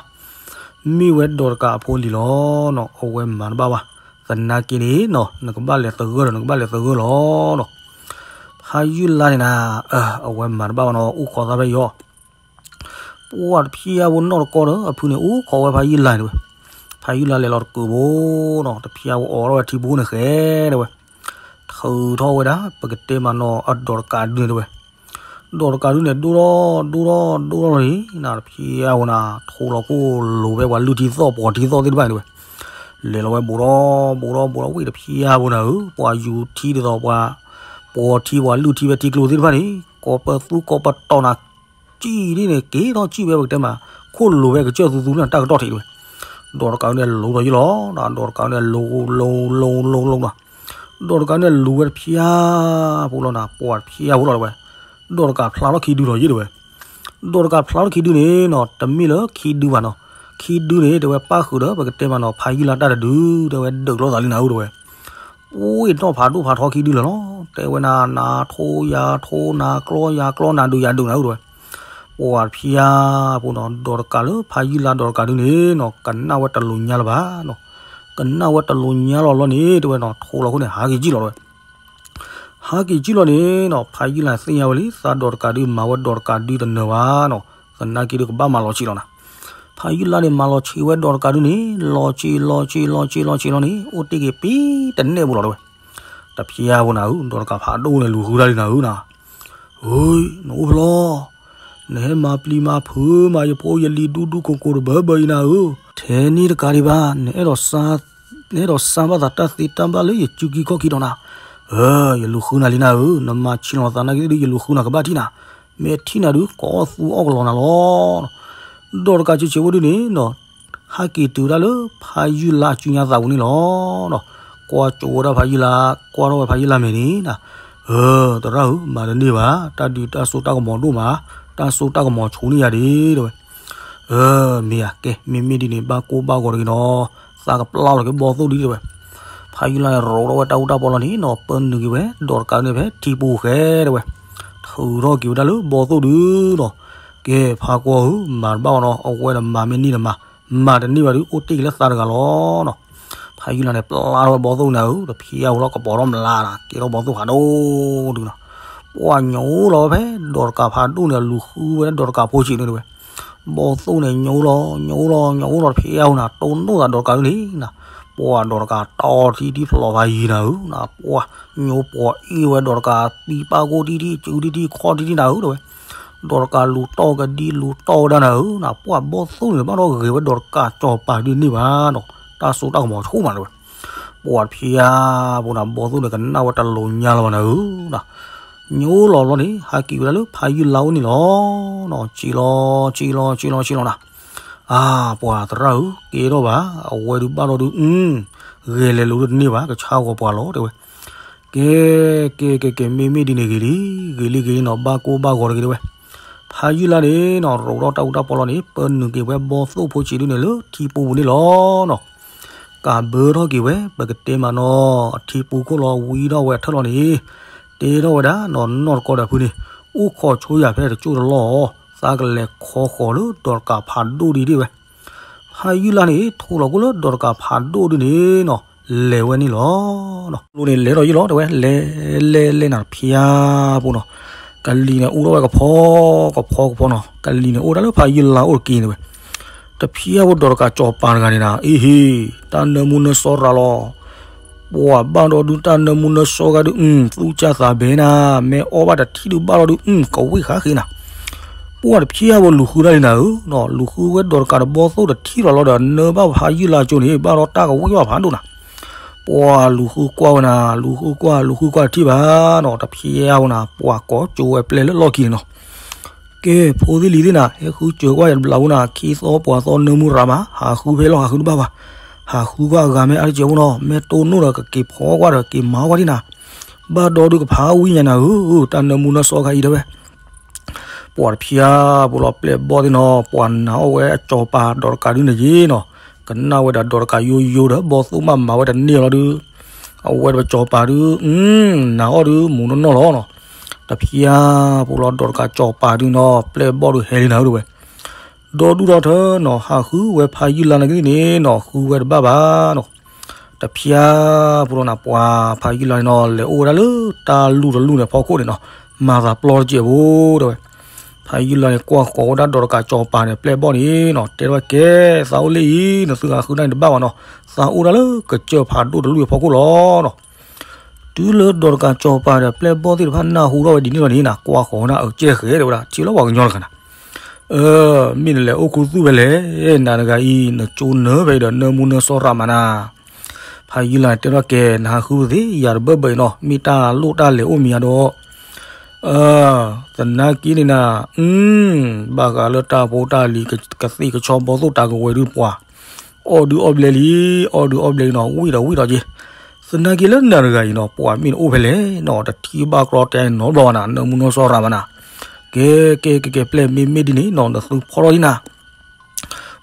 မ့ၢ်ဝဲဒီးတကးအဖိလံၤလီၤနီၤ. အဝဲမၤတဘၣ်ဘၣ်. သနာ်က့န့ၣ်နီၤ နကဘၣ်လဲၤသဂၢၢ်ဒီး နကဘၣ်လဲၤသဂၢၢ်လီၤနီၤ. ဖးယုၢ်လါန့ၣ်နၤ အၢ အဝဲမၤတဘၣ်ဘၣ်နီၤ အိၣ်ခိးသးဖဲအံၤအီၤ ပှၤတဖၠါဖိနီၢ်တကီဒီး အဖုန့ၣ် အိၣ်ခိးဝဲဖးယုၢ်လါန့ၣ်တဲဝဲ. ဖးယုၢ်လါလဲၤလီၤတကုးဘိနီၤ တဖၠါဖိအိးထီၣ်ဝဲထံဖိန့ၣ်ဃဲတဲဝဲ. ထုးထီၣ်ဝဲဒၣ် ပကတဲမးနီၤ အဒီးတကးဒုန့ၣ်တဲဝဲ. ဒီးတကးဒုန့ၣ် ဒိၣ်ထီၣ် ဒိၣ်ထီၣ် ဒိၣ်ထီၣ်လီၤန့ၣ် နတဖၠါဖိနၤ ထိးလီၤခိၣ်လိၤဖဲပှၤလုၢ်ထံသီၣ်ပိာ်ထံသီၣ်သ့ၣ်တဖၣ်န့ၣ်တဲဝဲ. လဲၤလီၤဝဲဘူးထီၣ် ဘူးထီၣ် ဘူးထီၣ် ဝံၤတဖၠါဖိနၤဧၢ ပှၤယူၤထံဒ်သိးပှၤ ပိာ်ထံပှၤလုၢ်ထံဖဲထံကျိသ့ၣ်တဖၣ်န့ၣ် ကိးပသူကိးပတီၤနၤ ကံၣ်ဒ်န့ၣ် က့ၤထီၣ်ကံၣ်ဝဲပကတဲမး ခိၣ်လိၤဝဲကစၢၢ်သူသူလၢတၢ်ကတီၢ်ထံးတဲဝဲ. ဒီးတကးဒုန့ၣ် လူၤဒီးယံၤလီၤ ဒီးတကးဒုန့ၣ် လူၤ လူၤ လူၤ လူၤ လူၤ လူၤ ဒီးတကးဒုန့ၣ်လူၤဝဲတဖၠါဖိလီၤနၤ ပှၤတဖၠါဖိလီၤတဲဝဲ. ဒီးတကးဖျါထီၣ်ခံဒုလီၤယံၤတဲဝဲ. ဒီးတကးဖျါထီၣ်ခံဒုန့ၣ်နီၤ တမ့ၢ်လၢခံဒုဘၣ်နီၤ. ခံဒုန့ၣ် တဲဝဲပၣ်ဃုာ်ဒီး ပကတဲမးနီၤ ဖးယုၢ်လါတၢ်တဒု တဲဝဲဒုးလိာ်သးလံနၤဧၢတဲဝဲ. အိၣ်နီၢ်ဖးဒိၣ်ဖးထီခံဒုလီၤနီၤ တဲဝဲနၤ နၤထိယၤထိ နၤကျီယၤကျီ နၤဒုးယၤဒုးနၤဧၢတဲဝဲ. ပှၤတဖၠါဖိနီၤ ဒီးတကးလၢဖးယုၢ်လါဒီးတကးဒုန့ၣ်နီၤ ကနၣ်ဝဲတလိၤညါလၢၤဘၣ်နီၤ. ကနၣ်ဝဲတလိၤညါလီၤလီၤန့ၣ် တဲဝဲနီၤ ထိးလီၤခိၣ်န့ၣ် ဟးက့ၤကံၣ်လီၤတဲဝဲ. ဟးက့ၤကံၣ်လီၤန့ၣ်နီၤ ဖးယုၢ်လါသ့ၣ်ညါဝဲလံ သးဒီးတကးဒုမၤဝဲဒီးတကးဒုတနၢၤဘၣ်နီၤ. သနာ်က့ဒုးကဘၣ်မၤလီၤဆံးလီၤနၤ. ဖးယုၢ်လါန့ၣ် မၤလီၤဆံးဝဲဒီးတကးဒုန့ၣ် လီၤဆံးလီၤဆံးလီၤဆံးလီၤဆံးလီၤန့ၣ် အိၣ်တ့ၢ်က့ၤပံတနဲၣ်ပူၤလီၤတဲဝဲ. တဖၠါဖိနၤဧၢ ဒီးတကးဖးဒိၣ်န့ၣ်လူၤဃုတၢ်လံနၤဧၢနၤ. ဟူ နအိၣ်ဖျီ နဟဲမၤပျံၤမၤဖုးမၤယဖိယလံၤဒူဒူကိးကိးတဘၢဘၢအံၤနၤဧၢ. ထဲန့ၣ်တကးဒံးဘၣ် နအဲၣ်ဒိးစၢ်ဘၣ်သးတၢ်သ့တၢ်ဘၣ်လၢယစုကံကီၢ်ခံဒီးနၤ. အၢ ယလူၤဃုနၤလံနၤဧၢ နမၤဆံးလီၤသးနာ်က့ဒုး ယလူၤဃုနၤကဘၣ်ထံၣ်နၤ. မ့ၢ်ထံၣ်နၤဒုး ကအီၣ်သူအီၣ်ကလီနၤလီၤ. ဒီးတကးဆံးဆံးဖိဒုန့ၣ်နီၤ ဟဲက့ၤတုၤဝဲဒၣ်လၢဖးယုၢ်လါအစုညါသးပူၤန့ၣ်လီၤ. ကွၢ်ကၠိဝဲဒၣ်ဖးယုၢ်လါ ကွၢ်ထီၣ်ဝဲဖးယုၢ်လါမဲာ်န့ၣ်နၤ. အၢ သရၣ်ဧၢ မၤတန့ၢ်ဘၣ် တၢ်ဒုးတၢ်စိတၢ်ကမီၤဒိၣ်မး တၢ်စိတၢ်ကမီၤဆိန့ၢ်ယၤဒံးတဲဝဲ. အၢ မ့ၢ်ဧါ ကဲ မ့မ့ၢ်ဒ်န့ၣ် ဘၣ်ကိၢ်ဘၣ်ဂီၤတဂ့ၤနီၤ သးကပျၢ်လီၤက့ၤဘီၣ်သိၣ်ဒံးတဲဝဲ. ဖးယုၢ်လါန့ၣ် ရိးထီၣ်ဝဲတၢ်အူတၢ်ပီလီၤန့ၣ်နီၤ ပၢနုာ်က့ၤဝဲ ဒီးတကးန့ၣ်ဖဲထံပူၤဃဲတဲဝဲ. ထုးထီၣ်က့ၤဝဲဒၣ်လၢဘီၣ်သိၣ်ဒုနီၤ. ကဲ ဖးကွၢ်ဧၢ မၤတဘၣ်ဘၣ်နီၤ အဝဲဒီးမၤမ့ၢ်န့ၢ်ဒီးမၤ မၤတန့ၢ်ဘၣ်ဒုး အိၣ်တ့ၢ်က့ၤလၢသးတဂၤလီၤနီၤ. ဖးယုၢ်လါန့ၣ် ပျၢ်ထီၣ်ဝဲဘီၣ်သိၣ်န့ၣ်ဧၢ တဖျါဝဲလီၤကပီၤထီၣ်မလါနၤ ကဲထီၣ်ဘီၣ်သိၣ်ဖးဒိၣ်ဒုနီၤ. ပှၤညိလီၤဝဲဖဲ ဒီးတကးဖးဒိၣ်န့ၣ် လူၤဃုဝဲဒီးတကးဖိဆံးန့ၣ်တဲဝဲ. ဘီၣ်သိၣ်န့ၣ် ညိလီၤ ညိလီၤ ညိလီၤတဖျါဧိၤနၤ တိၢ်နီၣ်သးဒီးတကးဒုန့ၣ်နၤ. ပှၤဒီးတကးတီထံထံဖျိးဖးယံၤနၤဧၢနၤ ပှၤညိပှၤအ့ၣ်ဝဲဒီးတကး သံပၢ်ကိၢ်ထံထံ စုထံထံ ခီၣ်ထံထံနၤဧၢတဲဝဲ. ဒီးတကးလူၤတီၢ်ကဒံလူၤတီၢ်ဝဲဒၣ်နၤဧၢနၤ ပှၤဘီၣ်သိၣ်န့ၣ် ဘၣ်ဒီးဂဲၤဝဲဒီးတကးစီၤပၤဒုန့ၣ်ဘၣ်နီၤ. တၢ်စိတၢ်ကမီၤဆိၣ်မးတဲဝဲ. ပှၤတဖျါဖိန့ၣ် ဘီသိၣ်န့ၣ် ကနၣ်ဝဲတလိၤညါလီၤဘၣ်နၤဧၢနီၤ. ညိလီၤဘျီန့ၣ် ဟဲက့ၤဝဲဒၣ်လၢဖးယုၢ်လါအိၣ်န့ၣ်လီၤ. စံးလီၤ စံးလီၤ စံးလီၤ စံးလီၤနၤ. အါ ပှၤသရၣ်ဧၢ ကဲထီၣ်ဘၣ် အဝဲဒုးဘၣ်ဒီးဒုး အု ဂဲၤလဲၤလိၤဒုးတန့ၢ်ဘၣ် ကဆါဂီၤပှၤလီၤတဲဝဲ. ကဲ ကဲ ကဲ ကဲ မ့မ့ၢ်ဒ်န့ၣ်ဂ့ၤလံ ဂ့ၤလံ ဂ့ၤလံနီၤ ဘၣ်ကိၢ်ဘၣ်ဂီၤတဂ့ၤတဲဝဲ. ဖးယုၢ်လါန့ၣ်နီၤ ရိးထီၣ်တၢ်အူတၢ်ပီလီၤန့ၣ် ပၢနုာ်က့ၤဝဲဘီသိၣ်ဖိဆံးဒုန့ၣ် လၢထံပူပူၤန့ၣ်လီၤနီၤ. ကးဘၢထီၣ်က့ၤဝဲ ပကတဲမးနီၤ အထံပူခိၣ်လီၤ ဝံထီၣ်ဝဲအထၢၣ်လီၤန့ၣ် တဲထီၣ်ဝဲဒၣ်နီၤ နီၢ်တကီၢ်ဒီးဖုန့ၣ် အိၣ်ခိးဆိယၤဖဲတကၠိၢ်တလီၢ် သးကလဲၤခီဃီၤလၢဒီးတကးဖးဒိၣ်ဒံးဒ့ၣ်ဝဲ. ဖးယုၢ်လါန့ၣ် ထိၣ်လီၤကိၣ်လၢဒီးတကးဖးဒိၣ်ဒုန့ၣ်နီၤ လဲၤဝဲန့ၣ်လီၤ. ကျိန့ၣ်လဲၤထီၣ်ယံၤလီၤတဲဝဲ လဲၤ လဲၤ လဲၤနၤတဖျါဖိနီၤ. ကလံၤန့ၣ်အိၣ်ထီၣ်ဝဲကဖီ ကဖီ ကဖီနီၤ ကလံၤန့ၣ်အိၣ်ဒၣ်လၢဖးယုၢ်လါအိၣ်တက့ၢ်န့ၣ်ဝဲ. တဖျါဖိဒီးတကးကၠီၤပၤတဂၤန့ၣ်နၤ အ့ဟ့ တၢ်နၢမူနၢစီရၤလီၤ. ပှၤဘၣ်ဒီးဒုးတၢ်နၢမူနၢစီဂၤဒုး အု သူၣ်စၢ်သးဘဲနၤ မ့ၢ်အီၣ်ဘၣ်တထံၣ်ဒုးဘၣ်ဒီးဒုး အု ကဝံၣ်ဃါဃ့နၤ. ပှၤတဖျါဖိလူၤဃုဒၣ်လံနၤဧၢနီၤ လူၤဃုဝဲဒီးတကးတဘီသိၣ်တထံၣ်လီၤလီၤဒီး နၢဘၣ်ဖးယုၢ်လါကၠိန့ၣ် ဘၣ်ဒီးတၢ်ကဝံၣ်ဘၣ်ဖးဒိၣ်နၤ. ပှၤလူၤဃုကွၢ်ဝဲနၤ လူၤဃုကွၢ် လူၤဃုကွၢ်တထံၣ်ဘၣ်နီၤ တဖျါဖိနၤ ပှၤကိးကၠိဝဲပျဲၢ်လၢလီၢ်ခံန့ၣ်နီၤ. ကဲ ဖိသ့ၣ်လံၤသ့ၣ်နၤ ဟဲဃုစၢၤကွၢ်ယတဘျးဖိနၤ ခံသီပှၤသီနၢမူရၤမး ဟးဃုဖဲလီၢ်ဟးဃုတဘၣ်ဘၣ်. ဟးဃုကွၢ်အဂၤမ့ၢ်အါတကဲးဖိနီၤ မ့ၢ်တိၢ်နီၣ်ဒီးကက့ၤဖီကွၢ်ဒီးက့ၤမၤကွၢ်ဒံးနၤ. ဘၣ်ဒီးဒုးကဖးဝံၣ်ညါနၤဧၢ တၢ်နၢမူနၢစီခါအံၤတဲဝဲ. ပှၤတဖျါဖိလီၤပျဲၢ်ဘီၣ်သ့ၣ်နီၤ ပှၤနာ်အီၣ်ဝဲအကၠီၤပၤဒီးတကးဒုန့ၣ်ယ့ၣ်နီၤ. ကနၣ်ဝဲဒၣ်ဒီးတကးယိယိဒီး ဘီၣ်သိၣ်မးမၤဝဲတန့ၢ်လီၤဒုး အဝဲတကၠီၤပၤဒုး နာ်အီၣ်ဒုးမူနီၢ်နီၢ်လီၤနီၤ. တဖျါဖိလီၤဒီးတကးကၠီၤပၤဒုနီၤ ပျဲၢ်ဘီၣ်ဒုးဟဲလံနၤဧၢတဲဝဲ. ဒီဒူၣ်ဒီထၢနီၤ ဟးဃုဝဲဖးယုၢ်လါန့ၣ်ကသ့ၣ်န့ၣ်နီၤ ဃုဝဲတဘၣ်ဘၣ်နီၤ. တဖျါဖိလီၤနၤ ပှၤဖးယုၢ်လါန့ၣ်နီၤ လဲၤအိၣ်ဝဲဒၣ်လၢတၢ်လူၢ်တလူၢ်န့ၣ်ဖီခိၣ်န့ၣ်နီၤ မၤသးပျီတစဲးဖိတဲဝဲ. ဖးယုၢ်လါန့ၣ် ကွၢ်ဃီၤဝဲဒၣ်ဒီးတကးကၠီၤပၤန့ၣ် ပျဲၢ်ဘီၣ်န့ၣ်နီၤ တဲထီၣ်ဝဲကဲ သးအိၣ်လၢအံၤ နသုဟးဃုဒၣ်န့ၣ်တဘၣ်ဘၣ်နီၤ သးအိၣ်ဒၣ်လၢကစၢၢ်ဖးဒိၣ်တလူၢ်အဖီခိၣ်လီၤနီၤ. တုၤလၢဒီးတကးကၠီၤပၤဒီးပျဲၢ်ဘီၣ်သ့ၣ်တဖၣ်နၢ်ဟူထီၣ်ဝဲဒ်န့ၣ်လီၤန့ၣ်နီၤ ကွၢ်ဃီၤဝဲဒၣ်အကဲဃဲတဲဝဲဒၣ် ထံၣ်လၢပှၤကညီတဂၤနၤ အၢ မ့ၢ်နလဲၤအိၣ်ခူသူၣ်ဖဲလဲၣ် နၤတဂၤအံၤ နကၠိနၢဖဲအံၤဒီးနၢမူနၢစီရၤမးနၤ. ဖးယုၢ်လါတဲထီၣ်ကဲ နဟးဃုပသ့ၣ် ယၤတဘၣ်ဘၣ်အံၤနီၤ မ့ၢ်တၢ်လိၣ်တၢ်လဲၤအိၣ်မံၤယါဒီး သနာ်က့န့ၣ်နၤ ဘၣ်ဃးလၢတၢ်ဖိတၢ်လံၤ ကသ့ၣ်ကဆီဘီၣ်သိၣ်တၢ်ကဝဲၤဒုးပှၤ အီၣ်ဒုးအီၣ်ဘျဲလံ အီၣ်ဒုးအီၣ်ဘျဲလံနီၤ ဝံၣ်ဒီးဝံၣ်ဒီးက့ၤ. သနာ်က့လၢနၤတဂၤအံၤနီၤ ပှၤမ့ၢ်နအိၣ်ဖဲလဲၣ်နီၤ တထံၣ်ဘၣ်ကြီတဲနီတဘျီဘၣ်နၤ နၢမူနၢစီရၤမးနၤ. ကဲ ကဲ ကဲ ကဲ ပျဲၢ်မ့ၢ်မ့ၢ်ဒ်န့ၣ်နီၤ နသုဖီထီၣ်ဒံးနၤ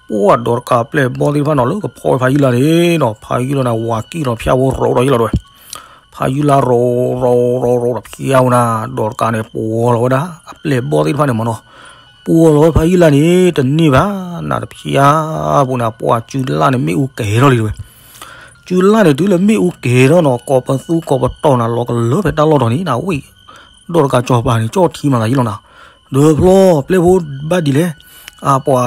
ပှၤဒီးတကးပျဲၢ်ဘီၣ်သ့ၣ်တဖၣ်နီၤ လၢကဖီဝဲဖးယုၢ်လါန့ၣ်နီၤ ဖးယုၢ်လါန့ၣ် ဝၤကံၣ်လီၤဖၠါဖိရိးဒီးယ့ၣ်လီၤတဲဝဲ. ဖးယုၢ်လါရိး ရိး ရိး ရိးဒီးဖၠါဖိနၤ ဒီးတကးန့ၣ် ပှီၤလီၤဝဲဒၣ် အပျဲၢ်ဘီၣ်သ့ၣ်တဖၣ်န့ၣ်မးနီၤ ပှီၤလီၤဝဲဖးယုၢ်လါန့ၣ် တန့ၢ်ဘၣ် နၤတဖၠါဖိနၤ ပှၤစုလါန့ၣ် မ့ၣ်အူကဲၤထီၣ်လံတဲဝဲ. စုလါန့ၣ် တုၤလၢမ့ၣ်အူကဲၤထီၣ်နီၤ ကိးပသူကိးပတီၢ်နၤ လီၤကလၢဖဲတၢ်လီၢ်တီၤန့ၣ် နဝံၣ် ဒီးတကးကၠီၤပၤန့ၣ် ကၠီၣ်ထံမၤသးယ့ၣ်လီၤနၤ. ဒီးဖျီ ပျဲၢ်ဖိဘၣ်ဒ်လဲၣ် အပှၤ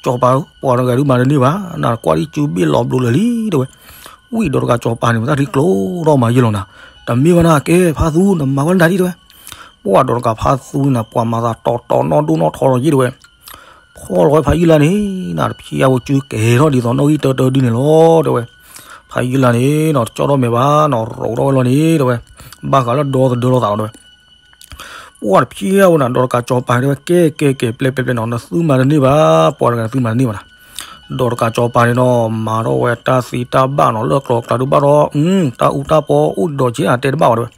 ကၠီၤပၤဧၢ ပှၤတဂၤဒုးမၤတန့ၢ်ဘၣ် နကွၢ်ဒ်စုဘ့ၣ်လီၤဘျိလၢာ်လံတဲဝဲ. ဝံၣ်ဒီးတကးကၠီၤပၤန့ၣ် မတၢ်ထံကျိထီၣ်မၤယ့ၣ်လီၤနၤ. တမ့ၢ်ဘၣ်နၤ ကဲဖါသူ နမၤဝဲလၢနၤဒ်တဲဝဲ. ပှၤဒီးတကးဖါသူန့ၣ် ပှၤမၤသးတီတီနီၣ်ဒိၣ်နီၣ်ထီလီၤယ့ၣ်တဲဝဲ. ဖီၣ်လီၤဝဲဖးယုၢ်လါန့ၣ် နၤတဖၠါဖိစုကဲၤထီၣ်ဒ်သိးနီၣ်ဂံၢ်တၢတၢဒ်န့ၣ်လီၤတဲဝဲ. ဖးယုၢ်လါန့ၣ်နီၤ တကၠီၣ်ထီၣ်မဲာ်ဘၣ်နီၤ ရိးထီၣ်ဝဲလီၤန့ၣ်တဲဝဲ. ဘၣ်ဃးလၢဒီသဒၢလိာ်သးလီၤတဲဝဲ. ပှၤတဖျါဝဲနၤ ဒီးတကးကၠီၤပၤတဲဝဲ ကဲ ကဲ ကဲ ပျဲၢ် ပျဲၢ် ပျဲၢ်နီၤ နသုမၤတန့ၢ်ဘၣ် ပှၤတဂၤနသုမၤတန့ၢ်ဘၣ်နၤ. ဒီးတကးကၠီၤပၤန့ၣ်နီၤ မၤထီၣ်ဝဲတၢ်သ့တၢ်ဘၣ်နီၤ လၢကျိၤကျါဒုးဘၣ်ဒီး တၢ်အူတၢ်ပီအိၣ်ဒီးက့ၤ အတဲတဘၣ်ဘၣ်တဲဝဲ.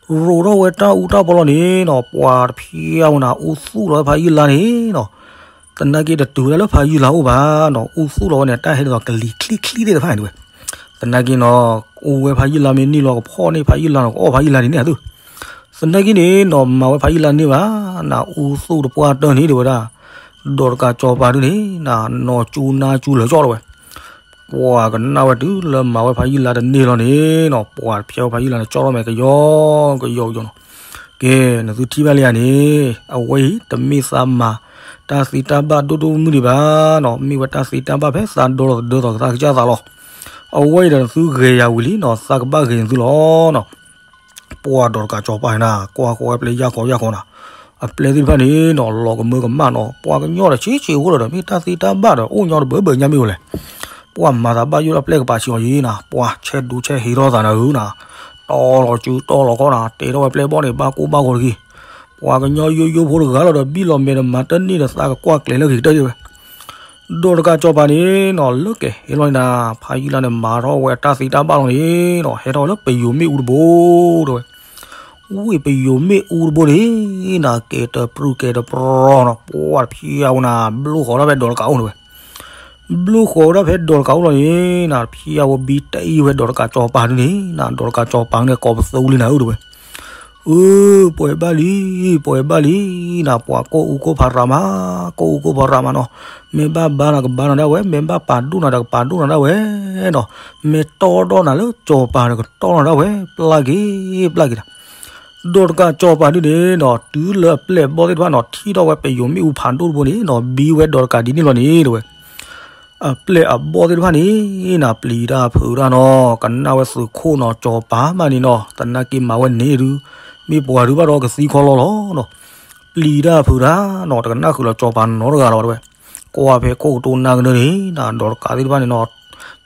ရိးထီၣ်ဝဲတၢ်အူတၢ်ပီလီၤန့ၣ်နီၤ ပှၤတဖျါဝဲနၤ အူသူၣ်လီၤဝဲဖးယုၢ်လါန့ၣ်နီၤ သနာ်က့တတုၤဝဲဒၣ်လၢဖးယုၢ်လါအိၣ်ဘၣ်နီၤ အူသူၣ်လီၤဝဲန့ၣ် တၢ်ဟဲဒ်သိးကလံၤချံချံသ့ၣ်တဖၣ်န့ၣ်တဲဝဲ. သနာ်က့နီၤ အူဝဲဖးယုၢ်လါမ့ၢ်နံၣ်လီၤ ကဖီၣ်န့ၢ်ဖးယုၢ်လါနီၤ ကအီၣ်ဖးယုၢ်လါန့ၣ်န့ၣ်အသု သနာ်က့န့ၣ်နီၤ မၤဝဲဖးယုၢ်လါန့ၢ်ဘၣ် နအူသူၣ်တပှၢ်တၢၢ်န့ၣ်တဲဝဲဒၣ်. ဒီးတကးကၠီၤပၤဒုန့ၣ် နနီၢ်ကၠူနါကၠူလၢာ်ကၠီၣ်တဲဝဲ. ပှၤကနၣ်ဝဲတုၤလၢမၤဝဲဖးယုၢ်လါတန့ၢ်လီၤန့ၣ်နီၤ ပှၤတဖျါဝဲဖးယုၢ်လါန့ၣ် ကၠီၣ်ထီၣ်မဲာ်ကယီကယီကယီနီၤ. ကဲ နသုထံၣ်ဘၣ်လံဧါန့ၣ် အဝဲအံၤတမ့ၢ်သးမၤ တၢ်သ့တၢ်ဘၣ်ဒိၣ်ဒိၣ်မုၢ်ဒံးဘၣ်နီၤ မ့ၢ်ဝဲတၢ်သ့တၢ်ဘၣ်ဖဲသးဒီလီၤသဒၢသီးကသါကစၢ်သးလီၤ. အဝဲအံၤဒီးနသုဂဲၤယၤဝံၤလံနီၤ သးကဘၣ်ဂဲၤနသုလီၤနီၤ. ပှၤဒီးတကးကၠီၤပၤန့ၣ် ကွၢ်ဃီဝဲပျဲၢ်ယၢ်ခီယၢ်ခီနီၤ. အပျဲၢ်သ့ၣ်တဖၣ်န့ၣ်နီၤ လီၤကမၢကမၣ်နီၤ ပှၤကညီဒီးဆံးဆံးအိၣ်လၢၤဒီး မ့ၢ်တၢ်သ့တၢ်ဘၣ်ဒီး အိၣ်ညီတဘၢဘၢညါမ့ၢ်အိၣ်လဲၣ်. ပှၤမၤသးဘၣ်ယိၣ်လၢပျဲၢ်ကပၤဆံးအီၤယံၤနၤ, ပှၤဆဲးဒူဆဲးဟ့ထီၣ်သးနၤဧၢနၤ, တီလီၤစုတီလီၤခီနၤ, တဲထီၣ်ဝဲပျဲၢ်ဘီၣ်န့ၣ် ဘၣ်ကိၢ်ဘၣ်ဂီၤတဂ့ၤ, ပှၤကညီယိယိဖိတဂၤလီၤဒီး ဘံၣ်လီၤမဲာ်ဒီးမၤတန့ၢ်ဒီးသးကကွၢ်ကျဲၤလၢဂ့ၤကတၢၢ်ဒံးဝဲ ဒီးတကးစီၤပၤန့ၣ်နီၤ လၢကဟဲလီၤန့ၣ်ဒၣ် ဖးယံာ်လါန့ၣ် မၤထီၣ်ဝဲအတၢ်သံတၢ်ဘၣ်လီၤန့ၣ်နီၤ ဟဲထီၣ်ဝဲလၢပယိၤမ့ၣ်အူတဘိ တဲဝဲ, ဝ့ၢ်ပယိၤမ့ၣ်အူတဘိန့ၣ်နီၤ ကဲတပြူၢ်ကဲတပြီနီၤ ပှၤတဖျံအဝဲနၤ ဘျိဃီၤဒၣ်ဖဲဒီးတကးအိၣ်န့ၣ်ဝဲ, ဘျိဃီၤဒၣ်ဖဲဒီးတကးအိၣ်လီၤန့ၣ်နီၤ တဖျံအဝဲဘံတအံၣ်ဝဲဒီးတကးစီၤပၤဒုန့ၣ်နီၤ ဒီးတကးစီၤပၤန့ၣ် ကိးပသူလံနၤဧၢတဲဝဲ အၢ ပှဲၤဘၣ်လံ, ပှဲၤဘၣ်လံနီၤ ပှၤကိးအူကိးဖးရၤမး, ကိးအူကိးဖးရၤမးနီၤ, မ့ၢ်ဘၣ်ဘါနၤကဘါနၤဒၣ်ဝဲ, မ့ၢ်ဘၣ်ပာ်ဒိၣ်နၤဒီးကပာ်ဒိၣ်နၤဒၣ်ဝဲနီၤ, မ့ၢ်တီဒီးနၤလၢစီၤပၤဒီးကတီဒီးနၤဒၣ်ဝဲ, ပျၢ်က့ၤ, ပျၢ်က့ၤနၤ, ဒီးတကးစီၤပၤဒုန့ၣ်နီၤ တုၤလၢအပျဲၢ်အဘီၣ်သ့ၣ်တဖၣ်နီၤ ထံၣ်ထီၣ်ဝဲပယိၤမ့ၣ်အူဖးဒိၣ်တဘိန့ၣ်နီၤ ဘံဝဲဒီးတကးဒ်န့ၣ်လီၤန့ၣ်တဲဝဲ အပျဲၢ်အဘီၣ်သ့ၣ်တဖၣ်န့ၣ်နီၤ ပျံၤတၢ်ဖုးတၢ်နီၤ ကနၣ်ဝဲသုးခိၣ်နီၤ စီၤပၤမးန့ၣ်နီၤ သနာ်က့မၤဝဲန့ၣ်ဒုး မ့ၢ်ပှၤဒုးဘၣ်ဒီးကသံခီလီၤလီၤနီၤ, ပျံၤတၢ်ဖုးတၢ်နီၤ တကနၣ်ဃုာ်လီၤစီၤပၤနီတဂၤလီၤတဲဝဲ, ကွၢ်ဖဲခိၣ်ကတိၤနၢ်ကနၢန့ၣ်နီၤ ဒီးတကးသ့ၣ်တဖၣ်န့ၣ်နီၤ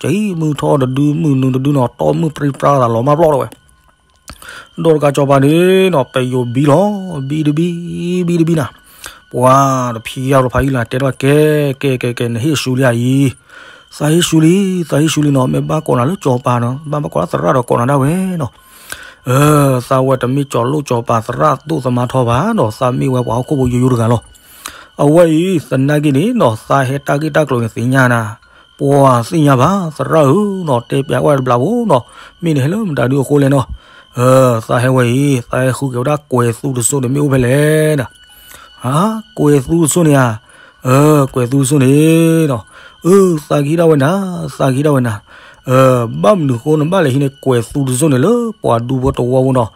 ကမုၢ်ထီၣ်တဒု မုၢ်နုာ်တဒုနီၤ တီမုၢ်ပြံပြါသးလီၤမၢ်ပျီၢ်တဲဝဲ ဒီးတကးစီၤပၤန့ၣ်နီၤ ပယိၤဘံလီၤ, ဘံတဘံ, ဘံတဘံနၤ, ပှၤတဖံယါလီၤဖးယံာ်လါတဲထီၣ် ကဲ, ကဲ ကဲ ကဲ နဟ့ၣ်ဆူလံဧါအံၤ, သးဟ့ၣ်ဆူလံ, သးဟ့ၣ်ဆူလံနီၤ မ့ၢ်ဘၣ်ကိးနၤလၢစီၤပၤနီၤ ဘၣ်ဘၣ်ကိးလၢသရၣ်ဒီးကိးနၤဒၣ်ဝဲနီၤ, အၢ သးဝဲတမ့ၢ်စီၤလိၣ်စီၤပၤသရၣ်သိၣ်သမါထီဘၣ်နီၤ သးမ့ၢ်ဝဲပှၤဟီၣ်ခိၣ်ဖိယိယိတဂၤလီၤ အဝဲအံၤ သနာ်က့န့ၣ်နီၤ သးဟဲတၢ်ဂ့ၢ်တၢ်ကျိၤန့ၣ်သ့ၣ်ညါနၤ, ပှၤသ့ၣ်ညါဘၣ် သရၣ်ဧၢနီၤ တဲပျးဝဲတဘျီဖိနီၤ, မ့ၢ်နဟဲလၢမတၤဒုအဃိလဲၣ်နီၤ, အၢ သးဟဲဝဲအံၤ သးဟဲဃုက့ၤဝဲဒၣ်ကွဲၤသူတစိၢ်န့ၣ်မ့ၢ်အိၣ်ဖဲလဲၣ်နီၤ, ဟါ ကွဲၤသူတစိၢ်န့ၣ်ဧါ, အၢ ကွဲၤသူတစိၢ်န့ၣ်နီၤ, အၢ သးကဟံးဒၣ်ဝဲနၤ, သးကဟံးဒၣ်ဝဲနၤ, အၢ ဘၣ်မနုၤဃိနဘၣ်လဲၤဟံးန့ၢ်ကွဲၤသူတစိၢ်န့ၣ်လၢပှၤဒူဖိတဝီဖိနီၤ,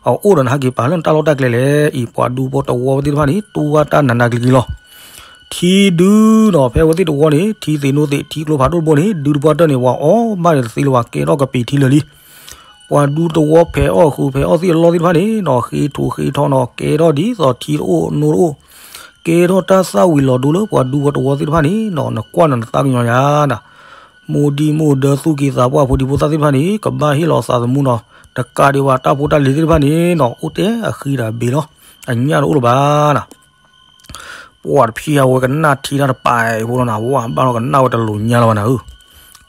အအိၣ်ဒီးနဟဲက့ၤပာ်လၢနတၢ်လီၢ်တၢ်ကျဲလဲၣ်, အံၤပှၤဒူဖိတဝီဖိသ့ၣ်တဖၣ်န့ၣ် တူၢ်ဘၣ်တၢ်နးနးကျံၤကျံၤလီၤ ထံဒုနီၤ ဖဲဝဲသ့ၣ်တဝီန့ၣ် ထံသ့ၣ်နိသ့ၣ် ထံကျိဖးဒိၣ်တဘိန့ၣ် ဒုတပှၢ်တၢၢ်န့ၣ် ပှၤအီၣ်ဘၣ်န့ၣ်တသ့လၢၤဘၣ် ကဲထီၣ်ကပံာ်ထံလၢာ်လံ. ပှၤဒူတဝီဖဲးအီၣ်ဃုာ်ဖဲးအီၣ်သ့ၣ်အလီၢ်သ့ၣ်တဖၣ်န့ၣ်နီၤ ဃ့ထူဃ့ထီနီၤ ကဲထီၣ်ဒ်သိးထံတအိၣ်နိတအိၣ် ကဲထီၣ်တၢ်သၣ်ဝံၤလီၤဒိလၢပှၤဒူဖိတဝီသ့ၣ်တဖၣ်န့ၣ်နီၤ နကွၢ်နနသးကညီၤယၤနၤ မိၢ်ဒံမိၢ်ဒၢသူၣ်ကံၢ်သးပှၢ်ဖိဒံဖိသၣ်သ့ၣ်တဖၣ်န့ၣ် ကဘၣ်ဟ့ၣ်လီၤသးသမူနီၤ တကးဒံးဘၣ်တၢ်ဖိတၢ်လံၤသ့ၣ်တဖၣ်န့ၣ်နီၤ အိၣ်တဲအဃံဒီးဘ့လီၤ အညၣ်တအိၣ်လၢၤဘၣ်နၤ ပှၤတဖံးအဝဲကနၣ်ထံတၢ်တပာ်အံၤဖိလီၤနၤ ဝဲဘၣ်လီၤကနၣ်ဝဲတလိၤညါလီၤဘၣ်နၤဧၢ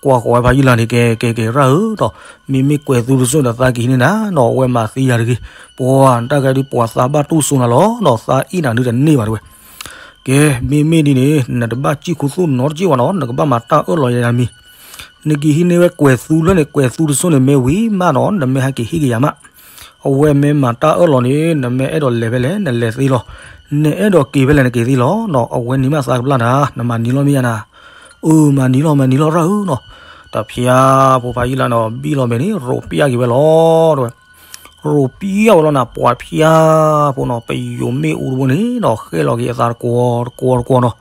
ကွၢ်ဃီၤဝဲဖးယံာ်လါန့ၣ် ကဲကဲကဲရၣ်ဧၢဒီး မ့မ့ၢ်ကွဲၤသူတစိၢ်ဒီးသးကဟံးန့ၢ်နၤနီၤ အဝဲမၤသံယၤတဂ့ၤ ပှၤတၢ်ကဲဒုးပှၤသးဘၣ်တူၢ်စိနၤလီၤနီၤ သးအ့ၣ်နၤဒုးတန့ၢ်ဘၣ်တဲဝဲ ကဲ မ့မ့ၢ်ဒ်န့ၣ် နတဘၣ်စံၣ်ခူသူၣ်နီတစံၣ်ဘၣ်နီၤ နကဘၣ်မၤတၢ်အၢၣ်လီၤယၤမံၤ နကဟံးန့ၢ်ဝဲကွဲၤသူလၢန့ၣ် ကွဲၤသူတစိၢ်န့ၣ် မ့ၢ်ဝံၤမးနီၤ နမ့ၢ်ဟဲက့ၤဟ့ၣ်က့ၤယၤမး အဝဲမ့ၢ်မၤတၢ်အၢၣ်လီၤန့ၣ် နမ့ၢ်အဲၣ်ဒိးလဲၤဖဲလဲၣ် နလဲၤသ့လီၤ နအဲၣ်ဒိးက့ၤဖဲလဲၣ်နက့ၤသ့လီၤနီၤ အဝဲန့ၣ်မးသးကဘျၣ်နၤ နမၤနံၤလီၤမ့ၢ်ယါနၤ အၢ မၤနံၤလီၤ မၤနံၤလီၤရၣ်ဧၢနီၤ တဖံးဖိဖးယံာ်လါနီၤ ဘံၣ်လီၤမဲာ်န့ၣ် ရိးပျၢ်က့ၤဝဲလီၤ တဲဝဲ ရိးပျၢ်ဝဲလီၤနၤ ပှၤဖံးဖိနီၤ ပယိၤမ့ၣ်အူတဘိန့ၣ်နီၤ ဃဲလီၤက့ၤအသးတကွီၤတကွီၤတကွီၤနီၤ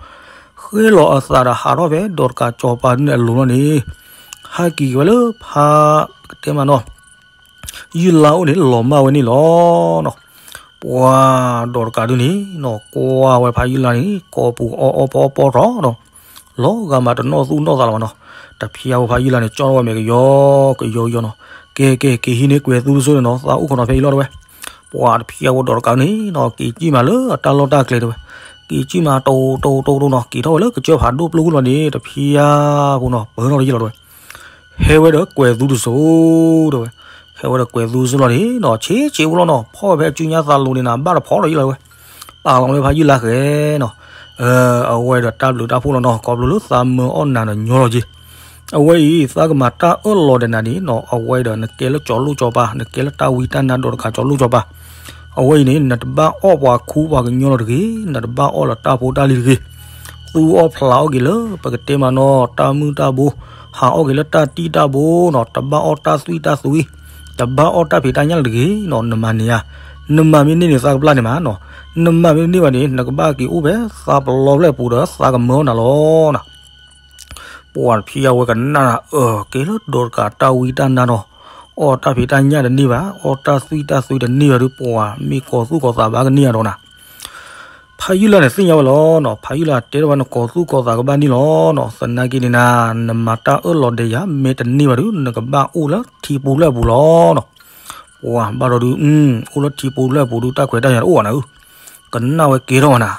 ဃဲလီၤအသးဒီးဟးထီၣ်ဖဲ ဒီးတကးစီၤပၤဒုန့ၣ်အလိၤလီၤန့ၣ် ဟဲက့ၤက့ၤဝဲလၢဖးကတဲမးနီၤ ယံာ်လါအိၣ်န့ၣ် လီၤမၢ်ဝဲန့ၣ်လီၤနီၤ ပှၤဒီးတကးဒုန့ၣ်နီၤ ကွၢ်ဝဲဖးယံာ်လါန့ၣ် ကိးပူၤအီၣ်အီၣ်ပီအီၣ်ပီထီၣ်နီၤ လီၤဂာ်မးတနီၣ်သူၣ်နီၣ်သးလၢၤဘၣ်နီၤ တဖံးဖိဖးယံာ်လါန့ၣ် ကၠီထီၣ်ဝဲမဲာ်ကယီကယီကယီနီၤ ကဲကဲ က့ၤဟံးန့ၢ်ကွဲၤသူတစိၢ်န့ၣ်နီၤ သးအိၣ်ခိးနီၤဖဲအံၤလီၤတဲဝဲ ပှၤတဖံးဖိဒီးတကးန့ၣ်နီၤ က့ၤကံၣ်မးလၢအတၢ်လီၢ်တၢ်ကျဲတဲဝဲ က့ၤကံၣ်မးတိတိတိတိနီၤ က့ၤထီၣ်ဝဲလၢကစၢၢ်ဖးဒိၣ်ပျိၢ်ခိၣ်လီၤန့ၣ် တဖံးဖိနီၤ ပၢၢ်ထီၣ်တယံာ်လီၤတဲဝဲ ဟဲဝဲဒီးကွဲၤသူတစိၢ်တဲဝဲ ဟဲဝဲဒီးကွဲၤသူတစိၢ်လီၤန့ၣ်နီၤ ဆ့ဆ့ဖိလီၤနီၤ ဖီၣ်ဝဲဖဲအစုညါသးလိၤန့ၣ်နၤ ဘၣ်တဖီၣ်လီၤယံာ်လီၤတဲဝဲ ပာ်လီၤဝဲဖးယံာ်လါဃဲနီၤ အဝဲဒီးတၢ်ဘျုးတၢ်ဖှိၣ်လီၤနီၤ ခီဖျိလၢသးမၢအီၣ်နၤဒီးညီလီၤက့ၤ အဝဲအံၤ သးကမၤတၢ်အၢၣ်လီၤဒီးနၤန့ၣ်နီၤ အဝဲဒီးနကဲလၢကၠီၤလိၣ်ကၠီၤပၤ နကဲလၢတၢ်ဝံတၢ်နါဒီးတကးကၠီၤလိၣ်ကၠီၤပၤ အဝဲအံၤန့ၣ် နတဘၣ်အီၣ်ပှၤခူပှၤကညီလီၤတဂ့ၤ နတဘၣ်အီၣ်လၢတၢ်ဖိတၢ်လံၤတဂ့ၤ သူအီၣ်ဖျးအီၣ်က့ၤလၢ ပကတဲမးနီၤ တၢ်မုၢ်တၢ်ဘိ ဟးအီၣ်က့ၤလၢတၢ်တံၢ်တၢ်ဘိနီၤ တဘၣ်အီၣ်တၢ်သွံၣ်တၢ်သွံၣ် တဘၣ်အီၣ်တၢ်ဖံးတၢ်ညၣ်လီၤတဂ့ၤနီၤ နမၤန့ၢ်ဧါ နမၤမ့ၢ်န့ၢ်န့ၣ် သးကပျၢ်န့ၢ်မးနီၤ နမၤမ့ၢ်တန့ၢ်ဘၣ်န့ၣ် နကဘၣ်က့ၤအိၣ်ဖဲသးပလီဖျဲၣ်ပူၤဒီးသးကမၢအီၣ်နၤလီၤနီၤ ပှၤတဖံးအဝဲကနၣ်နၤ အၢ ကဲလၢဒီးတကးတၢ်ဝံတၢ်နါနီၤ အီၣ်တၢ်ဖံးတၢ်ညၣ်တန့ၢ်ဘၣ် အီၣ်တၢ်သွံၣ်တၢ်သွံၣ်တန့ၢ်ဘၣ်ဒီး ပှၤမ့ၢ်ကီၤသူၣ်ကီၤသးဘၣ်ကန့ၢ်အဒီးနၤ ဖးယုၢ်လၢ်န့ၣ်သ့ၣ်ညါဝဲလီၤနီၤ, ဖးယုၢ်လၢ်တဲထီၣ်ဝဲ နကိးသူၣ်ကိးသးကဘၣ်န့ၣ်လီၤနီၤ, သနာ်က့န့ၣ်နၤ နမၤတၢ်အၢၣ်လီၤဒီးယၤ မ့ၢ်တန့ၢ်ဘၣ်ဒီး နကဘၣ်အိၣ်လၢထံပူၤလၢအပူၤလီၤနီၤ. ပှၤဘၣ်ဒီးဒုး အိၣ်လၢထံပူၤလၢအပူၤဒုး တၢ်ခွဲးတၢ်ယာ်တအိၣ်ဘၣ်နၤဧၢ, ကနၣ်ဝဲကဲထီၣ်ဝဲနၤ.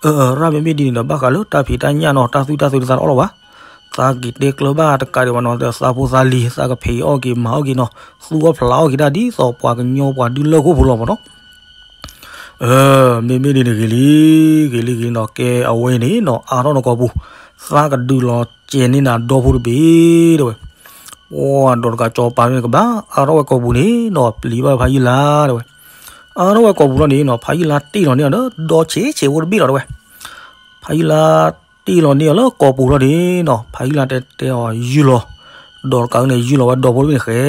အၢ ရၣ်မ့မ့ၢ်ဒ်န့ၣ်ဒီး ဘၣ်ဃးလၢတၢ်ဖံးတၢ်ညၣ်နီၤ တၢ်သူၣ်တၢ်သ့တသးတအီၣ်လီၤဘၣ်. သးက့ၤတဲကျၢၤဘၣ်တကးဒံးဘၣ်နီၤ, ဒီးသးဖိသးလံၤ သးကဖံးအီၣ်က့ၤမၤအီၣ်က့ၤနီၤ, သူၣ်အီၣ်ဖျးအီၣ်က့ၤတၢ်ဒ်သိးပှၤကညီပှၤဒုးလၢၢ်ခိၣ်ဖိလီၤမးနီၤ. အၢ မ့မ့ၢ်ဒ်န့ၣ်ဂ့ၤလံ, ဂ့ၤလံဂ့ၤလံနီၤ, ကဲအဝဲအံၤန့ၣ်နီၤ အါထီၣ်နကိာ်ပူၤ, သးကဒုးလီၤစဲၤန့ၢ်နၤဒီဖိတဘ့ၣ်တဲဝဲ. ပှၤဒီးတကးစီၤပၤန့ၣ် ကဘၣ်အါထီၣ်ဝဲကိာ်ပူၤန့ၣ်နီၤ ပျံၤဘၣ်ဖးယုၢ်လၢ်တဲဝဲ. အါထီၣ်ဝဲကိာ်ပူၤလီၤန့ၣ်နီၤ ဖးယုၢ်လၢ်တ့ၢ်လီၤန့ၢ်အီၤဒီး ဒီဆံးဆံးဖိတဘ့ၣ်လီၤတဲဝဲ. ဖးယုၢ်လၢ်တ့ၢ်လီၤန့ၢ်အီၤလၢကိာ်ပူၤလီၤန့ၣ်နီၤ ဖးယုၢ်လၢ်တဲတဲအီၤယုၢ်လီၤ, ဒီးတကးန့ၣ် ယုၢ်လီၤဝဲဒီဖိတဘ့ၣ်န့ၣ်ဃဲ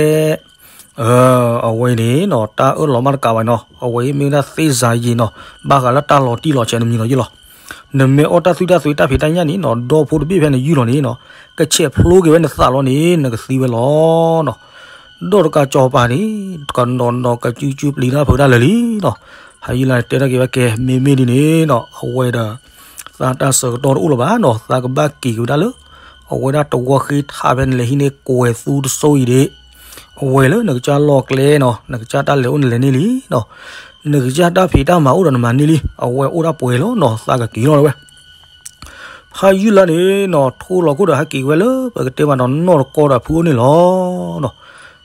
အဝဲအံၤန့ၣ်နီၤ တၢ်အၢၣ်လီၤမးတကးဘၣ်နီၤ, အဝဲအံၤမ့ၢ်ဝဲဒၣ်သ့ၣ်စၤယံၤနီၤ, ဘၣ်ဃးလၢတၢ်လီၤတံၢ်လီၤဆဲးနမံၤလီၤယုၢ်လီၤ. နမ့ၢ်အီၣ်တၢ်သူၣ်တၢ်သ့တၢ်ဖံးတၢ်ညၣ်န့ၣ်နီၤ ဒီဖိတဘ့ၣ်ဖဲနယုၢ်လီၤန့ၣ်နီၤ ကဆဲးဖျိက့ၤဝဲနသးလီၤန့ၣ် နကသံဝဲလီၤနီၤ. ဒီးတကးစီၤပၤန့ၣ် ကနီၤနီၤကစုကစုပျံၤတၢ်ဖုးတၢ်လၢာ်လံနီၤ. ဖးယုၢ်လၢ်တဲထီၣ်က့ၤဝဲကဲ မ့မ့ၢ်ဒ်န့ၣ်နီၤ အဝဲဒီး သးတၢ်ဆၢကတီၢ်တအိၣ်လၢၤဘၣ်နီၤ, သးကဘၣ်က့ၤက့ၤဝဲဒၣ်လၢ အဝဲဒၣ်တဝီဃ့ထးဖဲနလဲၤဟံးန့ၢ်ကွဲၤသူတစိၢ်အံၤဒၣ်, အဝဲလၢနကစၢ်လီၢ်ကျဲနီၤ နကစၢ်တၢ်လဲၤအိၣ်နလဲၤန့ၢ်လံနီၤ, နကစၢ်တၢ်ဖံးတၢ်မၤအိၣ်ဒီးနမၤန့ၢ်လံ, အဝဲအိၣ်ဒၣ်ပှဲၤလီၤနီၤ သးကက့ၤလီၤတဲဝဲ. ဖးယုၢ်လၢ်န့ၣ်နီၤ ထိလီၤခိၣ်ဒီးဟဲက့ၤဝဲလၢ ပကတဲမးဒီးနီၢ်တကီဒီးဖုအိၣ်န့ၣ်လီၤနီၤ.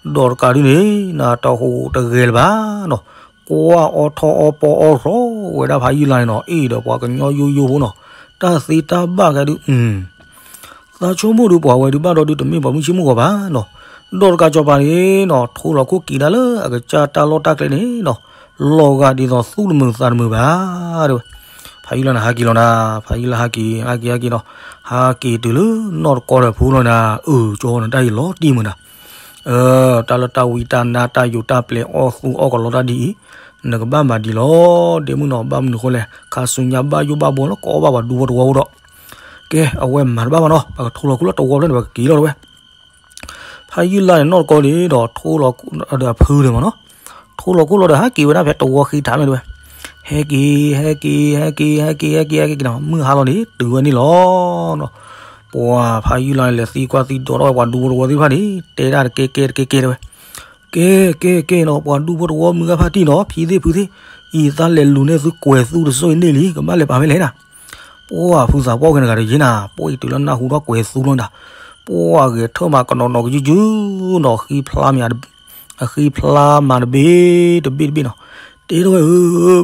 ဒီးတကးဒုးန့ၣ် နတဟူးတဂဲၤလၢၤဘၣ်နီၤ, ကွၢ်အီၣ်ထီၣ်အီၣ်ပီအီၣ်ရီဝဲဒၣ်ဖးယုၢ်လၢ်န့ၣ်နီၤ, အ့ၣ်ဒီးပှၤကညီယိယိဖိနီၤ, တၢ်သ့တၢ်ဘၣ်ကဲဒုး သးဆိကမိၣ်ဒုးပှၤဝဲဒုးဘၣ်ဒီးဒုးတမ့ၢ်ပှၤမုၢ်ဆ့ၣ်မုၢ်ဂီၤဘၣ်နီၤ. ဒီးတကးစီၤပၤန့ၣ်နီၤ ထိလီၤခိၣ်က့ၤဒၣ်လၢအကစၢ်တၢ်လီၢ်တၢ်ကျဲန့ၣ်နီၤ, လီၤဂာ်ဒ်သိးသူၣ်တမုာ်သးတမုာ်ဘၣ်တဲဝဲ. ဖးယုၢ်လၢ်န့ၣ်ဟးက့ၤလီၤနၤ, ဖးယုၢ်လၢ်ဟးက့ၤ ဟးက့ၤဟဲက့ၤနီၤ, ဟးက့ၤတုၤလၢနီၢ်တကီဒီးဖုလီၤနၤ, အၢ ကၠီနတၢ်အံၤလီၤတံၢ်မုာ်နၤ အၢ တၢ်လၢတၢ်ဝံတၢ်နါ တၢ်ယိာ်တၢ်ပျဲၤ အီၣ်သူအီၣ်ကလီတၢ်ဒ်အံၤ, နကဘၣ်မၤဒ်လီၤ. ဒ့မုၣ်နီၤ ဘၣ်မနုၤဃိလဲၣ်, ခါဆူညါဘၣ်ယိၣ်ဘၣ်ဘှီလၢကအီၣ်ဘၣ်ပှၤဒူဖိတဝီဖိဒီး, ကဲ အဝဲမၤတဘၣ်ဘၣ်နီၤ, ပကထိလီၤခိၣ်လၢတဝီဖျၢၣ်န့ၣ် ပကက့ၤလီၤတဲဝဲ. ဖးယုၢ်လၢ်န့ၣ် နီၢ်တကီန့ၣ်ဒီး ထိလီၤဒီးအဖုန့ၣ်မးနီၤ, ထိလီၤခိၣ်လီၤဒီးဟးက့ၤဝဲဒၣ်ဖဲတဝီဃ့ထးန့ၣ်တဲဝဲ. ဟဲက့ၤ ဟဲက့ၤ ဟဲက့ၤ ဟဲက့ၤ ဟဲက့ၤ ဟဲက့ၤနီၤ, မုၢ်ဟါလီၤန့ၣ် တုၤဝဲန့ၣ်လီၤနီၤ. ပှၤဖးယုၢ်လၢ်န့ၣ် လဲၤသံကွၢ်သံဒိးထီၣ်ဝဲပှၤဒူဖိတဝီသ့ၣ်တဖၣ်န့ၣ် တဲဒၣ်တကဲကဲတကဲကဲတဲဝဲ. ကဲ ကဲ ကဲနီၤ, ပှၤဒူဖိတဝီမုၢ်ဂၢ်ဖါတံၢ်နီၤ, ဖံသ့ၣ်ဖုသ့ၣ်, အံၤသးလဲၤလူၤန့ၢ်သုကွဲၤသူတစိၢ်အံၤန့ၢ်လံ, ကဘၣ်လဲၤပာ်ဖဲလဲၣ်နၤ. ပှၤဖုသးပှၢ်က့ၤနဂၤတယ့နၤ, ပှၤအံၤတုၤလၢနၢ်ဟူထီၣ်ကွဲၤသူလီၤနၤ, ပှၤဂဲၤထၢၣ်မးကနီၤနီၤကယုၢ်ကယုၢ်နီၤ, ဃံဖျါမး အဃံဖျါမးတဘ့ၣ်တဘ့ၣ်တဘ့ၣ်နီၤ. တဲထီၣ်ဝဲ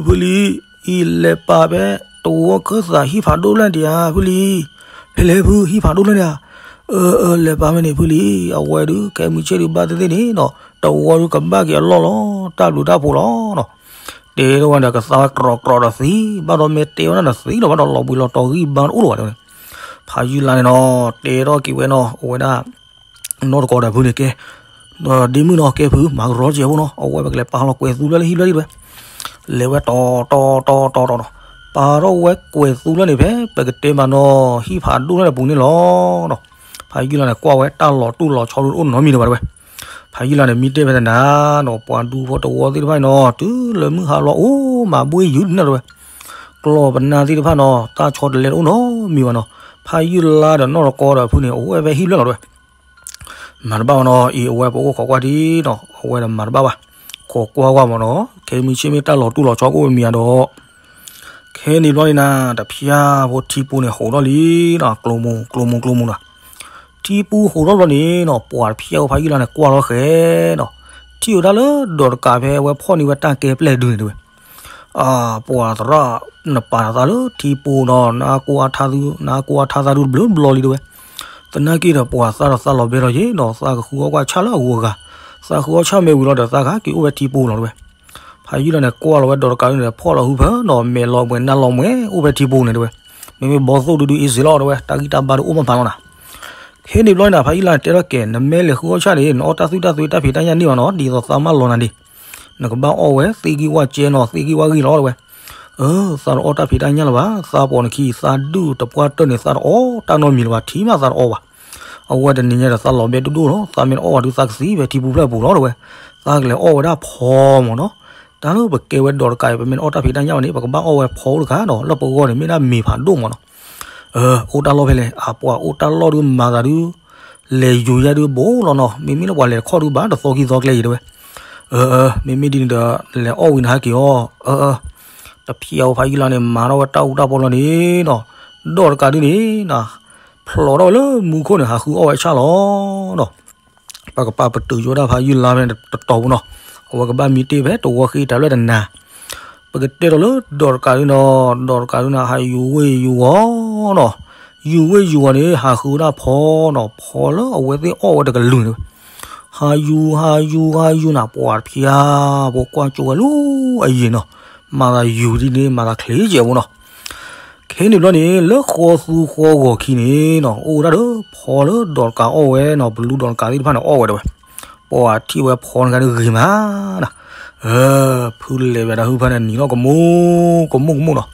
ဖုလံၤ, အံၤလဲၤပာ်ဖဲတဝီခၢၣ်သးဟံၣ်ဖးဒိၣ်လၢဒံးဧါ ဖုလံၤ, ဖဲလဲၣ်ဖုဟံၣ်ဖးဒိၣ်လၢဒံးဧါ. အၢ အၢ လဲၤပာ်ဖဲန့ၣ်ဖုလံၤ, အဝဲဒုးခဲမုၢ်ဆ့ၣ်ဒုးဘၣ်သ့ၣ်သ့ၣ်န့ၣ်နီၤ, တဝီဒုးကဘၣ်က့ၤအလီၢ်လီၤ, တၢ်ဘျုးတၢ်ဖှိၣ်လီၤနီၤ. တဲထီၣ်ဝဲဒီးကသါဝဲကြီကြီဒီးသံ, ဘၣ်ဒီးမ့ၢ်တဲဝဲဒၣ်ဒီးသံလီၤ, ဘၣ်ဒီးလီၤဘှံးလီၤတီၤဂံၢ်ဘါတအိၣ်လၢၤဘၣ်တဲဝဲန့ၣ်. ဖးယုၢ်လါန့ၣ်နီၤ, တဲထီၣ်က့ၤဝဲနီၤ, အဝဲဒၣ် နီၢ်တကီဒီးဖုန့ၣ်ကဲ, ဒီးဒ့မုၣ်နီၤ ကဲဖု မၤကရီစဲးဖိနီၤ, အဝဲပကလဲၤပာ်လီၤကွဲၤသူလၢလၢဟံၣ်ဖျၢၣ်လံတဲဝဲ. လဲၤဝဲတီၤတီၤတီၤတီၤတီၤနီၤ, ပာ်ထီၣ်ဝဲကွဲၤသူလၢန့ၣ်ဖဲ ပကတဲမးနီၤ ဟံၣ်ဖးဒိၣ်လၢန့ၣ်ပူၤန့ၣ်လီၤနီၤ. ဖးယုၢ်လါန့ၣ် ကွၢ်ဝဲတၢ်လီၤတူၢ်လီၤဆီဒုးတအိၣ်နီတမံၤလၢၤဘၣ်တဲဝဲ. ဖးယုၢ်လါန့ၣ် မံတဲဖဲတနၤနီၤ, ပှၤဒူဖိတဝီသ့ၣ်တဖၣ်န့ၣ်နီၤ တုၤလၢမုၢ်ဟါလီၤအိၣ်မးဘှ့ၣ်ယုာ်န့ၣ်တဲဝဲ. ကျီၢ်ပနၢ်သ့ၣ်တဖၣ်နီၤ တၢ်ဆီတလဲတအိၣ်နီတမံၤဘၣ်နီၤ. ဖးယုၢ်လါဒီးနီၢ်တကီဒီးဖုန့ၣ် အိၣ်ဝဲဖဲဟံၣ်ဖျၢၣ်လီၤတဲဝဲ. မၤတဘၣ်ဘၣ်နီၤ, အံၤအဝဲပအိၣ်ခိးကွၢ်ဒံးနီၤ, အဝဲဒီးမၤတဘၣ်ဘၣ်, ခိးကွၢ်ကွၢ်မးနီၤ, ခဲမုၢ်ဆ့ၣ်မ့ၢ်တၢ်လီၤတူၢ်လီၤဆီကအိၣ်ဝဲမံၤဧါဒီး. ခဲန့ၣ်ဘျီန့ၣ်နၤ တဖျၢၣ်ဖိထံပူၤန့ၣ်ဟူးထီၣ်လံနီၤ, ကျိမူကျိမူကျိမူနီၤ. ထံပူၤဟူးထီၣ်ဘျီန့ၣ်နီၤ ပှၤတဖျၢၣ်ဖိဖးယုၢ်လါန့ၣ် ကွၢ်လီၤဃဲနီၤ, ထံၣ်ဝဲဒၣ်လၢဒီးတကးဖဲအဝဲဖီၣ်န့ၢ်ဝဲတၢ်ကဲပျဲၢ်ဒုန့ၣ်တဲဝဲ. အၢ ပှၤသရၣ် နပာ်နသးလၢထံပူၤနီၤ, နအါကိၢ်အါထါသးဒုတဘျုးဘျီလံတဲဝဲ. သနာ်က့ဒီးပှၤသးဒီးသးလီၤဘဲလီၤယ့ၣ်နီၤ, သးကဃုအီၣ်ကွၢ်ဆၣ်လၢအဂုၤအဂၤ, သးဃုအီၣ်ဆၣ်မ့ၢ်ဝံၤလီၤဒီးသးကဟဲက့ၤအိၣ်ဝဲထံပူၤလီၤတဲဝဲ. ဖးယုၢ်လါန့ၣ် ကွၢ်လီၤဝဲဒီးတကးန့ၣ်ဒီး ဖီၣ်လီၤဟုဖၢနီၤ, မဲာ်လီၤဘှဲးနါလီၤမှဲၤ အိၣ်ဖဲထံပူၤန့ၣ်တဲဝဲ. မ့မ့ၢ်ဘီသိၣ်ဒုဒုအ့စ့လီၤတဲဝဲ, တၢ်ဂံၢ်တၢ်ဘါဒုးအိၣ်မးဖးလီၤနၤ. ခဲန့ၣ်ဘျီန့ၣ် ဖးယုၢ်လါန့ၣ် တဲထီၣ်ကဲ, နမ့ၢ်လဲၤဃုအီၣ်ဆၣ်န့ၣ် နအီၣ်တၢ်သူၣ်တၢ်သွဲတၢ်ဖံးတၢ်ညၣ်န့ၢ်ဘၣ်နီၤ, ဒ်သိးသးမၢလီၤနၤဒံး. နကဘၣ်အီၣ်ဝဲသ့ၣ်ဂံၢ်ဝၣ်ကဲနီၤ, သ့ၣ်ဂံၢ်ဝၣ်ဂံၢ်လီၤတဲဝဲ. အၢ သးတအီၣ်တၢ်ဖံးတၢ်ညၣ်လၢၤဘၣ်, သးပိာ်နခံ သးဒုၣ်တပှၢ်တၢၢ်န့ၣ် သးတအီၣ်တၢ်နီတမံၤလၢၤဘၣ်, ထံမးသးတအီၣ်ဘၣ်. အဝဲတနံၤညါဒီးသးလီၤဘဲဒိၣ်ဒိၣ်လီၤ, သးမ့ၢ်တအီၣ်ဘၣ်ဒုးသးကသံဖဲထံပူၤဖျၢၣ်ပူၤလီၤတဲဝဲ. သးကလဲၤအီၣ်ဝဲဒၣ်ဖီမၢ်နီၤ. တၢ်လၢပကဲဝဲဒီးတကးအံၤ ပမ့ၢ်တအီၣ်တၢ်ဖံးတၢ်ညၣ်ဘၣ်န့ၣ် ပကဘၣ်အီၣ်ဝဲဖီတခါနီၤ, လၢပဂီၢ်န့ၣ် မ့ၢ်ဒၣ်မ့ၤဖးဒိၣ်မးနီၤ. အိၣ်တၢ်လီၢ်ဖဲလဲၣ်, အပှၤအိၣ်တၢ်လီၢ်ဒုးမၤသးဒုး လဲၤယူၤယဲဒုးဘိလီၤနီၤ, မ့မ့ၢ်လၢပှၤလဲၤတခီၣ်ဒုးဘၣ်တသီခံသီကျဲအံၤတဲဝဲ. မ့မ့ၢ်ဒ်န့ၣ်ဒီး လဲၤအီၣ်ဝံၤနဟဲက့ၤအီၣ်. တဖျဲးဝဲဖးယုၢ်လါန့ၣ် မၤထီၣ်ဝဲတၢ်အူတၢ်ပီလီၤန့ၣ်နီၤ, ဒီးတကးဒုးန့ၣ်နီၤ ဖျိးထီၣ်ဝဲလၢမူခိၣ်န့ၣ် ဟးဃုအီၣ်ဝဲဆၣ်လီၤနီၤ. ပကပာ်ပတုာ်ယိဒၣ်ဖးယုၢ်လါဖဲတတီၤပူၤနီၤ, အဝဲကဘၣ်မံတ့ၢ်ဖဲတဝီဃ့တၢ်ဘျဲၣ်တနၤ. ပကတဲဒီးလၢဒီးတကးဒုးနီၤ, ဒီးတကးဒုးန့ၣ် ဟးယူၤဝ့ၢ်ယူၤဝီၤနီၤ, ယူၤဝ့ၢ်ယူၤဝီၤန့ၣ် ဟးဃုဝဲဒၣ်ဖီနီၤ, ဖီလၢအဝဲသ့ၣ်အီၣ်ဝဲတကလုာ်န့ၣ်ဝဲ. ဟးယူၤ ဟးယူၤ ဟးယူၤနၤ ပှၤတဖျါ ပကွၢ်ကၠိဝဲလၢအယံၤနီၤ, မၤသးယူၤဒ်န့ၣ် မၤသးချ့ကဲးဖိနီၤ. ခဲန့ၣ်ဘျီန့ၣ် လၢဃီသူဃီဂီၤခံန့ၣ်နီၤ, အိၣ်ဝဲဒၣ်ဒီးဖီလၢဒီးတကးအီၣ်ဝဲနီၤ, ပလူဒီးတကးသ့ၣ်တဖၣ်န့ၣ်အီၣ်ဝဲတဲဝဲ. ပှၤထံၣ်ဝဲဖီနခါဒုးဂ့ၤမးနီၤ, ဖုလဲၤဝဲဒၣ်ဟုဖၣ်န့ၣ် နံၤထီၣ်ကမူၣ်ကမူၣ်ကမူၣ်နီၤ,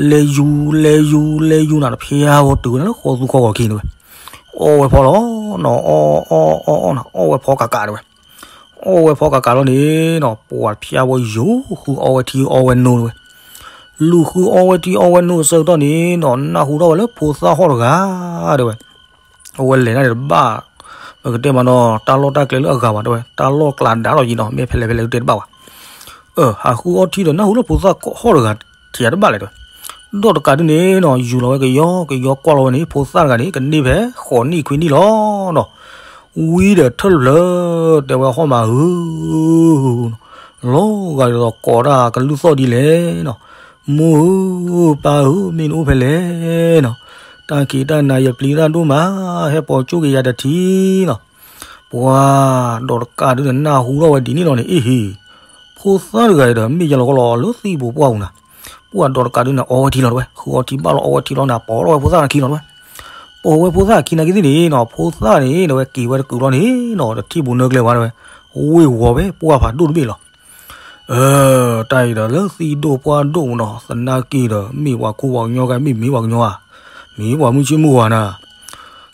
လဲၤယူၤ လဲၤယူၤ လဲၤယူၤနၤ တဖျါဖိတုၤဝဲဒၣ်လၢဃီသူဃီဂီၤခံန့ၣ်ဝဲ. အီၣ်ဝဲဖီလီၤနီၤ, အီၣ်အီၣ်အီၣ်အီၣ်နၤ အီၣ်ဝဲဖီကးကးတဲဝဲ. အီၣ်ဝဲဖီကးကးလီၤန့ၣ်နီၤ, ပှၤတဖျါဖိယူၤဃုအီၣ်ဝဲထံအီၣ်ဝဲနိတဲဝဲ. လူၤဃုအီၣ်ဝဲထံအီၣ်ဝဲနိအဆၢကတီၢ်န့ၣ်နီၤ, နၢ်ဟူထီၣ်ဝဲလၢဖိသၣ်ဟီၣ်တဂၤတဲဝဲ. အဝဲလဲၤတၢ်န့ၣ်တဘၣ်, ပကတဲမးနီၤ, တၢ်လီၢ်တၢ်ကျဲလၢအဂၤဘၣ်တဲဝဲ, တၢ်လီၢ်ကျးဒါလီၤယံၤနီၤ, မ့ၢ်ဖဲလဲၣ်ဖဲလဲၣ်ဒုးတဲတဘၣ်ဘၣ်. ဟးဃုအီၣ်ထံဒီး နၢ်ဟူလၢဖိသၣ်ဟီၣ်တဂၤထံၣ်တဘၣ်လဲၣ်တဲဝဲ. ဒီးတကးဒုးန့ၣ်နီၤ, ယူၤလီၤဝဲကယီကယီကွၢ်လီၤဝဲန့ၣ် ဖိသၣ်တဂၤန့ၣ် ကန့ၢ်ဖဲဃိးနံၣ်ခွံနံၣ်လီၤနီၤ. ဝံၤဒီးထၢၣ်တဖျၢၣ်တဲဝဲဟီၣ်မးဧၢ, လီၤဂာ်ဒ်သိးကိးတၢ်ကလုၢ်သီၣ်ဒ်လဲၣ်နီၤ, မိၢ်ဧၢ, ပၢ်ဧၢ, မ့ၢ်နအိၣ်ဖဲလဲၣ်နီၤ, တၢ်ခံးတၢ်နၤယပျံၤတၢ်ဒိၣ်မး, ဟဲပိာ်ကၠိက့ၤယၤတထံၣ်နီၤ. ပှၤဒီးတကးဒုးန့ၣ် နၢ်ဟူထီၣ်ဝဲဒ်န့ၣ်လီၤန့ၣ်, အ့ဟ့ၣ်, ဖိသၣ်တဂၤအံၤဒီး မ့ၢ်ယလီၤကီလီၤလၢသံၣ်ပူၤပှၢ်ပူၤနၤ. ပှၤဒီးတကးဒုးန့ၣ် အီဝဲထံလီၤတဲဝဲ, ဃုအီထံဘၣ်လီၤ အီဝဲထံလီၤန့ၣ် ပိာ်ထီၣ်ဝဲဖိသၣ်ခံလီၤတဲဝဲ. ပိာ်ဝဲဖိသၣ်ခံနာ်က့သ့ၣ်န့ၣ်နီၤ, ဖိသၣ်န့ၣ်တဲဝဲ က့ၤဝဲတကုာ်လီၤန့ၣ်နီၤ, တထံၣ်ပူၤနၢကျဲဝဲတဲဝဲ, ဝ့ၢ်ဝီၤဝဲပှၢ်ဖးဒိၣ်တဘ့ၣ်လီၤ. တၢ်အံၤဒီးလၢသံၣ်ဒိၣ်ပှၢ်ဒိၣ်ပူၤနီၤ, သနာ်က့ဒီး မ့ၢ်ပှၤခိၣ်ပှၤကညီကဲ မ့ၢ်မ့ၢ်ပှၤကညီဧါ, မ့ၢ်ပှၤမုၢ်ဆ့ၣ်မုၢ်ဂီၤနၤ.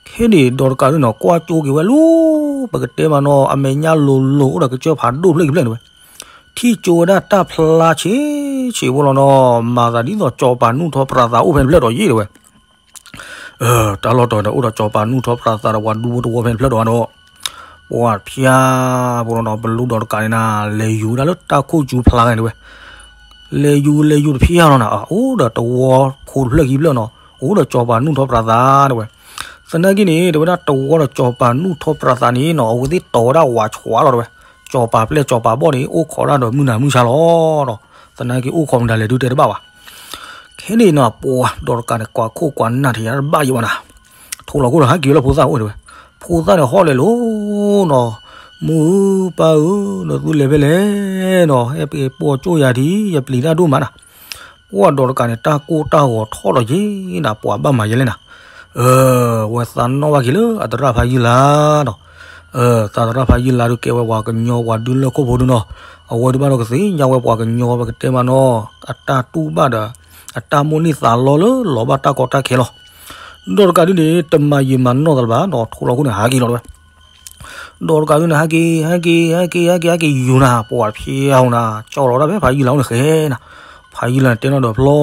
ခဲန့ၣ်ဒီးတကးဒုးနီၤ ကွၢ်ကၠိက့ၤဝဲလီၤ, ပကတဲမးနီၤ အမဲာ်ညါလိၤလိၤ အိၣ်ဒီးကစၢၢ်ဖးဒိၣ်ဖျၢၣ်ခံဖျၢၣ်န့ၣ်ဝဲ. ထံၣ်ကၠိဝဲဒၣ်တၢ်ဖျါဆံးဆံးဖိလီၤနီၤ, မၤသးဒ်သိးစီၤပၤနူၢ်ထီၣ်ပြးသးအိၣ်ဖဲန့ၣ်တဖျၢၣ်ဒီးယ့ၣ်တဲဝဲ. တၢ်လီၢ်တီၤဒီး အိၣ်ဒီးစီၤပၤနူၢ်ထီၣ်ပြးသးဒီးပှၤဒူဖိတဝီဖဲန့ၣ်တဖျၢၣ်ဒီးနီၤ, ပှၤတဖျါဖိလီၤနီၤ, ပလူဒီးတကးန့ၣ်နၤ လဲၤယူၤဝဲဒၣ်လၢတၢ်ခိၣ်ကၠူဖျါန့ၣ်တဲဝဲ. လဲၤယူၤ လဲၤယူၤတဖျါလီၤနၤ, အိၣ်ဒီးတဝီခိးတဖျၢၣ်ခံဖျၢၣ်နီၤ, အိၣ်ဒီးစီၤပၤနူၢ်ထီၣ်ပြးသးတဲဝဲ. သနာ်က့န့ၣ် တဲဝဲဒၣ်တဝီဒီးစီၤပၤနူၢ်ထီၣ်ပြးသးန့ၣ်နီၤ, အဝဲသ့ၣ်တီၤဝဲဒၣ်ဝးဆှးလီၤတဲဝဲ. စီၤပၤပျဲၢ်စီၤပၤဘီၣ်န့ၣ် အိၣ်ခိးတၢ်ဒီးမုၢ်နၤမုၢ်ဆါလီၤနီၤ. သနာ်က့အိၣ်ခိးမတၤလဲၣ်ဒုးတဲတဘၣ်ဘၣ်. ခဲန့ၣ်နီၤ ပှၤဒီးတကးန့ၣ် ကွၢ်ခိၣ်ကွၢ်နၢ်ထံးယၤတဘၣ်ယံၤဘၣ်နၤ. ထိၣ်လီၤခိၣ်ဒီးဟဲက့ၤဝဲလၢဖိသၣ်အိၣ်တဲဝဲ. ဖိသၣ်န့ၣ်ဟီၣ်လဲၤလိၤနီၤ, မိၢ်ဧၢ ပၢ်ဧၢ, နသုလဲၤဖဲလဲၣ်နီၤ, ဟဲပိာ်ကၠိယၤထံၣ် ယပျံၤတၢ်ဒိၣ်မးနၤ. ပှၤဒီးတကးန့ၣ် တၢ်ကိၢ်တၢ်ဂီၤထီၣ်ဒီးယ့ၣ်နၤ, ပှၤဘၣ်မၤယဲလဲၣ်နၤ. ဝဲသးနီၣ်ဘၣ်က့ၤလၢအသရၣ်ဖးယုၢ်လါနီၤ. သးသရၣ်ဖးယုၢ်လါဒုးကဲဝဲပှၤကညီပှၤဒုလၢခိၣ်ဖိဒုနီၤ, အဝဲဒုးဘၣ်ဒီးကသ့ၣ်ညါဝဲပှၤကညီပကတဲမးနီၤ, အတၢ်တူၢ်ဘၣ်ဒီး အတၢ်မိၣ်န့ၢ်သးလီလၢလီၤဘၣ်တၢ်ကီတၢ်ခဲလီၤ. ဒီးတကးဒုးန့ၣ် တမၤယံာ်မၤနီၢ်သးလၢၤဘၣ်နီၤ, ထိၣ်လီၤခိၣ်န့ၣ်ဟးက့ၤလီၤတဲဝဲ. ဒီးတကးဒုးန့ၣ် ဟဲက့ၤ ဟဲက့ၤ ဟဲက့ၤ ဟဲက့ၤ ဟဲက့ၤယူၤနၤ, ပှၤတဖျါဖိနၤ ကၠီလီၤဝဲဒၣ်ဖဲဖးယုၢ်လါအိၣ်န့ၣ်ဃဲနၤ. ဖးယုၢ်လါန့ၣ်တဲနီၣ်ဒီးဖျီ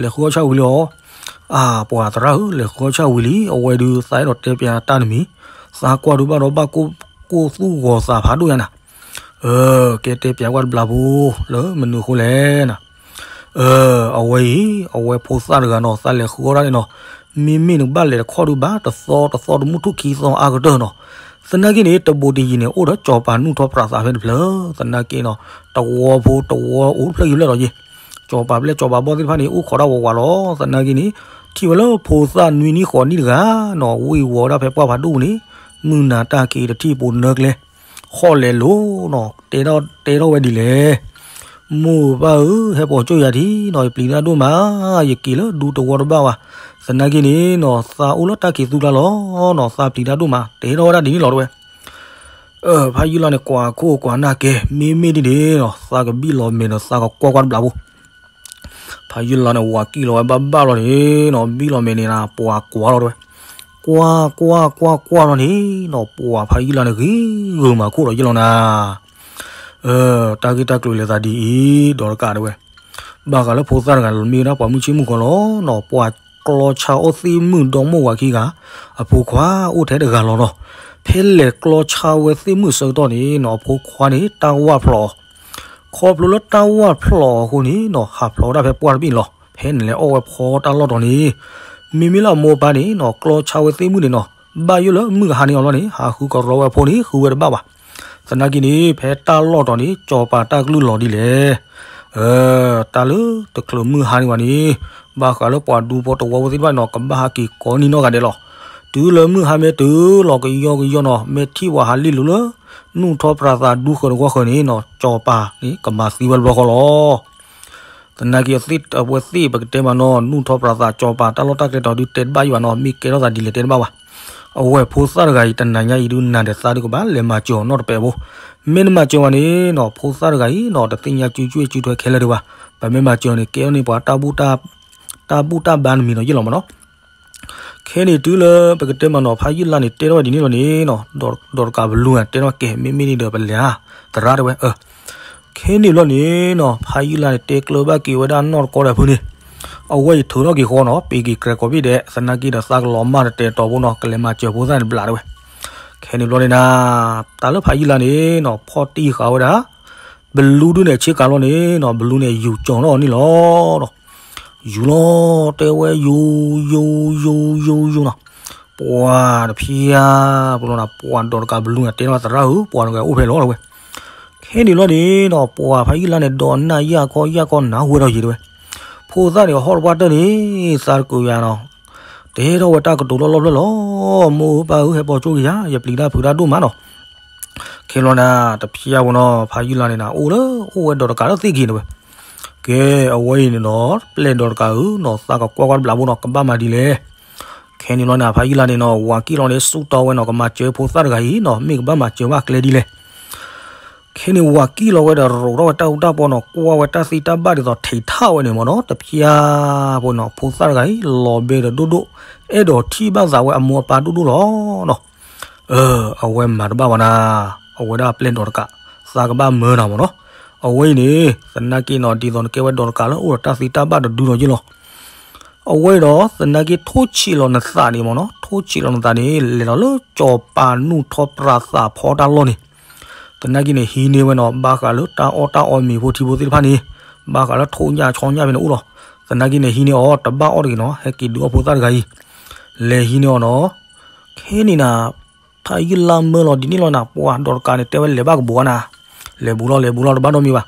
လဲၤဃုအီၣ်ဆၣ်ဝံၤလံအီၤ. အါ ပှၤသရၣ်ဧၢ, လဲၤဃုအီၣ်ဆၣ်ဝံၤလံ, အဝဲဒုးသးအဲၣ်ဒိးတဲပၠးတၢ်တမံၤ, သးကွၢ်ဒုးဘၣ်ဒီးဘၣ်ကိၢ်သူၣ်ဂီၤသးဖးဒိၣ်ညါနၤ. ကဲတဲပၠးကွၢ်တဘျီဖိ လၢမနုၤအဃိလဲၣ်နၤ. အဝဲအံၤ အဝဲဖိသၣ်တဂၤနီၤ, သးလဲၤဃုအီၣ်တၢ်န့ၣ်နီၤ, မ့မ့ၢ်နကဘၣ်လဲၤတခီဒုးဘၣ် တသီ တသီတမူထူၣ်ခံသီအါကတၢၢ်နီၤ. သနာ်က့န့ၣ် တဘူးတယံၤန့ၣ် အိၣ်ဒီးစီၤပၤနူၢ်ထီၣ်ပြးသးဖဲတဖျၢၣ်, သနာ်က့နီၤ တဝီဖိတဝီအိၣ်တဖျၢၣ်ခံဖျၢၣ်ဒီးယ့ၣ်, စီၤပၤပျဲၢ်စီၤပၤဘီၣ်သ့ၣ်တဖၣ်န့ၣ် အိၣ်ခိးတၢ်ဝးဝးလီၤ. သနာ်က့န့ၣ် ထံၣ်ဝဲလၢဖိသၣ်နွံနံၣ်ဃိးနံၣ်တဂၤနီၤ, ဝ့ၢ်ဝီၤဒၣ်ဖဲပှၢ်ဖးဒိၣ်ပူၤန့ၣ်, မုၢ်နၤတၢ်က့ၤတထံၣ်ပူၤနၢကျဲ ဟီၣ်လဲၤလိၤနီၤ, တဲထီၣ်ဝဲဒ်လဲၣ်. မိၢ်ပၢ်ဧၢ, ဟဲပိာ်ကၠိယၤထံနီၤ, ယပျံၤတၢ်ဒိၣ်မး, ယက့ၤလၢဒူသဝီတဘၣ်ဘၣ်. သနာ်က့န့ၣ်နီၤ သးအိၣ်လၢတၢ်ခံးသူကျါလီၤနီၤ, သးပျံၤတၢ်ဒိၣ်မး, တဲထီၣ်ဝဲဒၣ်ဒ်န့ၣ်လီၤတဲဝဲ. ဖးယုၢ်လါန့ၣ် ကွၢ်ခိၣ်ကွၢ်နၢ်ကဲ, မ့မ့ၢ်ဒ်န့ၣ်နီၤ သးကဘံၣ်လီၤမဲာ်ဒီးသးကကွၢ်ကွၢ်တဘျီဖိ ဖးယုၢ်လါန့ၣ် ဝၤကံၣ်လီၤဝဲဘၣ်ဘၣ်လီၤန့ၣ်နီၤ, ဘံၣ်လီၤမဲာ်န့ၣ်နၤ ပှၤကွၢ်လီၤတဲဝဲ. ကွၢ်ကွၢ်ကွၢ်ကွၢ်လီၤန့ၣ်နီၤ, ပှၤဖးယုၢ်လါန့ၣ် ဂ့ၤဂ့ၤမၤခိၣ်ဒီးယ့ၢ်လီၤနၤ. တၢ်ဂ့ၢ်တၢ်ကျိၤလဲၤသးဒ်အံၤ ဒီးတကးတဲဝဲ, ဘၣ်ဃးလၢဖိသၣ်တဂၤလီၤ မ့ၢ်ဝဲဒၣ်ပှၤမုၢ်ဆ့ၣ်မုၢ်ဂီၤလီၤနီၤ, ပှၤကျီဆါအီၣ်သ့ၣ်မုၣ်ဒီမိၢ်ဝၤခံဂၤ, အဖိခွါအိၣ်ထဲတဂၤလီၤနီၤ. ဖဲလဲၤကျီဆါဝဲသ့ၣ်မုၣ်အဆၢကတီၢ်န့ၣ်နီၤ အဖိခွါန့ၣ် တၢ်ဝၣ်ဖျိးအီၤ, ခီဖျိလၢတၢ်ဝၣ်ဖျိးအီၤအဃိန့ၣ်နီၤ ဟးဖျိးဝဲဒၣ်ဖဲပှၢ်တဘ့ၣ်န့ၣ်လီၤ. ဖဲန့ၣ်လဲၤအီၣ်ဝဲဖီတၢ်လီၢ်တီၤန့ၣ်, မ့မ့ၢ်လၢအမိၢ်အပၢ်န့ၣ်နီၤ ကျီဆါဝဲသ့ၣ်မုၣ်န့ၣ်နီၤ ဘၣ်ယိၣ်လၢမုၢ်ကဟါန့ၢ်အီၤလီၤန့ၣ် ဟးဃုကရီဝဲအဖိန့ၣ် ဃုဝဲတဘၣ်ဘၣ်. သနာ်က့န့ၣ် ဖဲတၢ်လီၢ်တီၤန့ၣ် ကၠီၤပၤတၢ်ကလုၢ်လီၤဒ်လဲၣ်. တၢ်လၢတချုးမုၢ်ဟါန့ၣ်ဘၣ်န့ၣ်, ဘၣ်ဃးလၢပှၤဒူဖိတဝီဖိသ့ၣ်တဖၣ်န့ၣ်နီၤ ကဘၣ်ဟးက့ၤကိးနံၤနီၢ်ဂၤဒဲးလီၤ. တုၤလၢမုၢ်ဟါမ့ၢ်တုၤလီၤကယီကယီနီၤ မ့ၢ်ထံၣ်ပှၤဟးလံၣ်လိၤလၢ နူၢ်ထီၣ်ပြးသးဒူဃၢၤတဝီဃၢၤန့ၣ်နီၤ ကၠီၤပၤန့ၣ် ကမၤသံဝဲတဘျီဃီလီၤ. သနာ်က့ အဝဲသ့ၣ်ပကတဲမးနီၤ နူၢ်ထီၣ်ပြးသးကၠီၤပၤတၢ်လီၢ်တၢ်ကျဲတီၤဒုးတဲတဘၣ်ယံၤဘၣ်နီၤ မ့ၢ်ကဲထီၣ်သးဒ်လဲၣ်တဲတဘၣ်ဘၣ်. အဝဲဖိသၣ်တဂၤအံၤ တနၤညါအံၤဒုးနၤဒီးသးဒုးကဘၣ်လဲၤမၤစၢၤအီၤနီတပဲာ်ဖိ, မ့ၢ်နမၤစၢၤဝဲန့ၣ်နီၤ ဖိသၣ်တဂၤအံၤနီၤ တသ့ၣ်ညါစုကွ့စုထွဲခဲလၢာ်ဒံးဘၣ်. ပမ့ၢ်မၤစၢၤန့ၣ် ကဲထီၣ်န့ၢ်ပှၤ တၢ်ဘူၣ်တၢ်ဘါနမံၤနီၤယ့ၢ်လီၤမးနီၤ. ခဲန့ၣ်တုၤလၢပကတဲမးနီၤ ဖးယုၢ်လါန့ၣ် တဲထီၣ်ဝဲဒ်န့ၣ်လီၤန့ၣ်နီၤ ဒီးတကးဘလူးတဲထီၣ်ကဲ မ့မ့ၢ်န့ၣ်ဒီးပလဲၤဧါ သရၣ်တဲဝဲ ခဲန့ၣ်ဘျီန့ၣ်နီၤ ဖးယုၢ်လါန့ၣ် တဲကျၢၤဘၣ်က့ၤဝဲဒၣ်နီၢ်တကီဒီးဖုန့ၣ်, အဝဲအံၤထုးထီၣ်က့ၤဃီနီၤ ပ့ၤက့ၤကြဲးကိးဘ့ၣ်ဒဲး သနာ်က့ဒီးသးကလီၤမၢ်တတဲာ်တီၤဖိနီၤ ကလဲၤမၤစၢၤဖိသၣ်န့ၣ်တဘျးတဲဝဲ. ခဲန့ၣ်ဘျီန့ၣ်နၤ တၢ်လၢဖးယုၢ်လါန့ၣ်နီၤ ဖီၣ်တံၢ်ဃာ်ဝဲဒၣ် ဘလူးဒုန့ၣ် ဆ့ကၤလီၤန့ၣ်နီၤ ဘလူးန့ၣ် ယူၤကၠီၤလီၤန့ၣ်လီၤ. ယူၤလီၤ တဲဝဲယူၤ ယူၤ ယူၤ ယူၤ ယူၤနီၤ, ပှၤတဖျါ ပလီၤနၤ ပှၤဒီးတကးဘလူးန့ၣ် တဲထီၣ်သရၣ်ဧၢ ပှၤတဂၤအိၣ်ဖဲလီၤတဲဝဲ. ခဲန့ၣ်လီၤန့ၣ်နီၤ ပှၤဖးယုၢ်လါန့ၣ် ဒီးနၢ်ယၢ်ခီယၢ်ခီနၢ်ဝဲဒီးယံၤတဲဝဲ. ဖိသၣ်န့ၣ် ဟီၣ်တပှၢ်တၢၢ်န့ၣ် သးတကုးယၤနီၤ, တဲထီၣ်ဝဲတၢ်ကတိၤလီၢ်လီၢ်ဖျၢၣ်လီၤ. မိၢ်ဧၢပၢ်ဧၢ ဟဲပိာ်ကၠိက့ၤယၤ ယပျံၤတၢ်ဖုးတၢ်ဒိၣ်မးနီၤ. ခဲလီၤနၤ တဖျါဖိနီၤ ဖးယုၢ်လါန့ၣ်နၤ အိၣ်လၢ အိၣ်ဝဲဒီးတကးလၢသ့ၣ်က့ၤတဲဝဲ. ကဲ အဝဲအံၤန့ၣ်နီၤ ပျဲၢ်ဒီးတကးဧၢနီၤ သးကကွၢ်ကွၢ်တဘျးဖိနီၤ ကဘၣ်မၤဒ်လဲၣ်. ခဲန့ၣ်လီၤန့ၣ် ဖးယုၢ်လါန့ၣ်နီၤ ဝၤကံၣ်လီၤန့ၣ် ဆူၣ်တီဝဲနီၤ ကမၤစၢၤဖိသၣ်တဂၤအံၤနီၤ မ့ၢ်ကဘၣ်မၤစၢၤဘၣ်ကျဲဒ်လဲၣ်. ခဲန့ၣ်ဝၤကံၣ်လီၤဝဲဒီး ရိးထီၣ်ဝဲတၢ်အူတၢ်ပီနီၤ ကွၢ်ဝဲတၢ်သ့တၢ်ဘၣ်ဒ်သိး ထိးထၣ်ဝဲန့ၣ်မ့ၢ်နီၤ တဖျါဖိနီၤ ဖိသၣ်တဂၤအံၤ လီၤဘဲဒီးဒိၣ်ဒိၣ် အဲၣ်ဒိးထံၣ်ဘၣ်သးဝဲအမိၢ်အပၢ်ဒိၣ်ဒိၣ်လီၤနီၤ. အဝဲမၤတဘၣ်ဘၣ်နၤ, အဝဲဒၣ်ပျဲၢ်ဒီးတကး သးကဘၣ်မၢနၤမ့ၢ်နီၤ. အဝဲအံၤန့ၣ် သနာ်က့နီၤ ဒ်သိးနကဲဝဲဒီးတကးလၢအိၣ်ဒီးတၢ်သ့တၢ်ဘၣ်တဒုလီၤယ့ၢ်လီၤ. အဝဲအံၤဒီး သနာ်က့ထိၣ်ဆံးလီၤနသးန့ၣ်မ့ၢ်နီၤ ထိၣ်ဆံးလီၤနသးန့ၣ် လဲၤလီၤလၢကၠီၤပၤနူၢ်ထီၣ်ပြးသးဖီတၢ်လီၢ်န့ၣ် သနာ်က့န့ၣ် ဟံးန့ၢ်ဝဲနီၤ ဘၣ်ဃးလၢတၢ်အီၣ်တၢ်အီမ့ၤဖိထံဖိသ့ၣ်တဖၣ်န့ၣ် ဘၣ်ဃးလၢထိၣ်ညၣ်ဆီညၣ်ဖဲန့ၣ်အိၣ်လီၤ. သနာ်က့န့ၣ် ဟံးန့ၢ်အီၤ တဘၣ်အီၣ်တဂ့ၤနီၤ ဟဲက့ၤဒုးအီၣ်ဖိသၣ်တဂၤအံၤ လဲၤဟံးန့ၢ်အီၤနီၤ. ခဲန့ၣ်နၤ ဖးယုၢ်လါမၢလီၤဒ်န့ၣ်လီၤနၤ ပှၤဒီးတကးန့ၣ် တဲဝဲလဲၤဘၣ်ကဘီနၤ လဲၤဘူးလီၤ လဲၤဘူးလီၤ တဘၣ်နီတမံၤဘၣ်.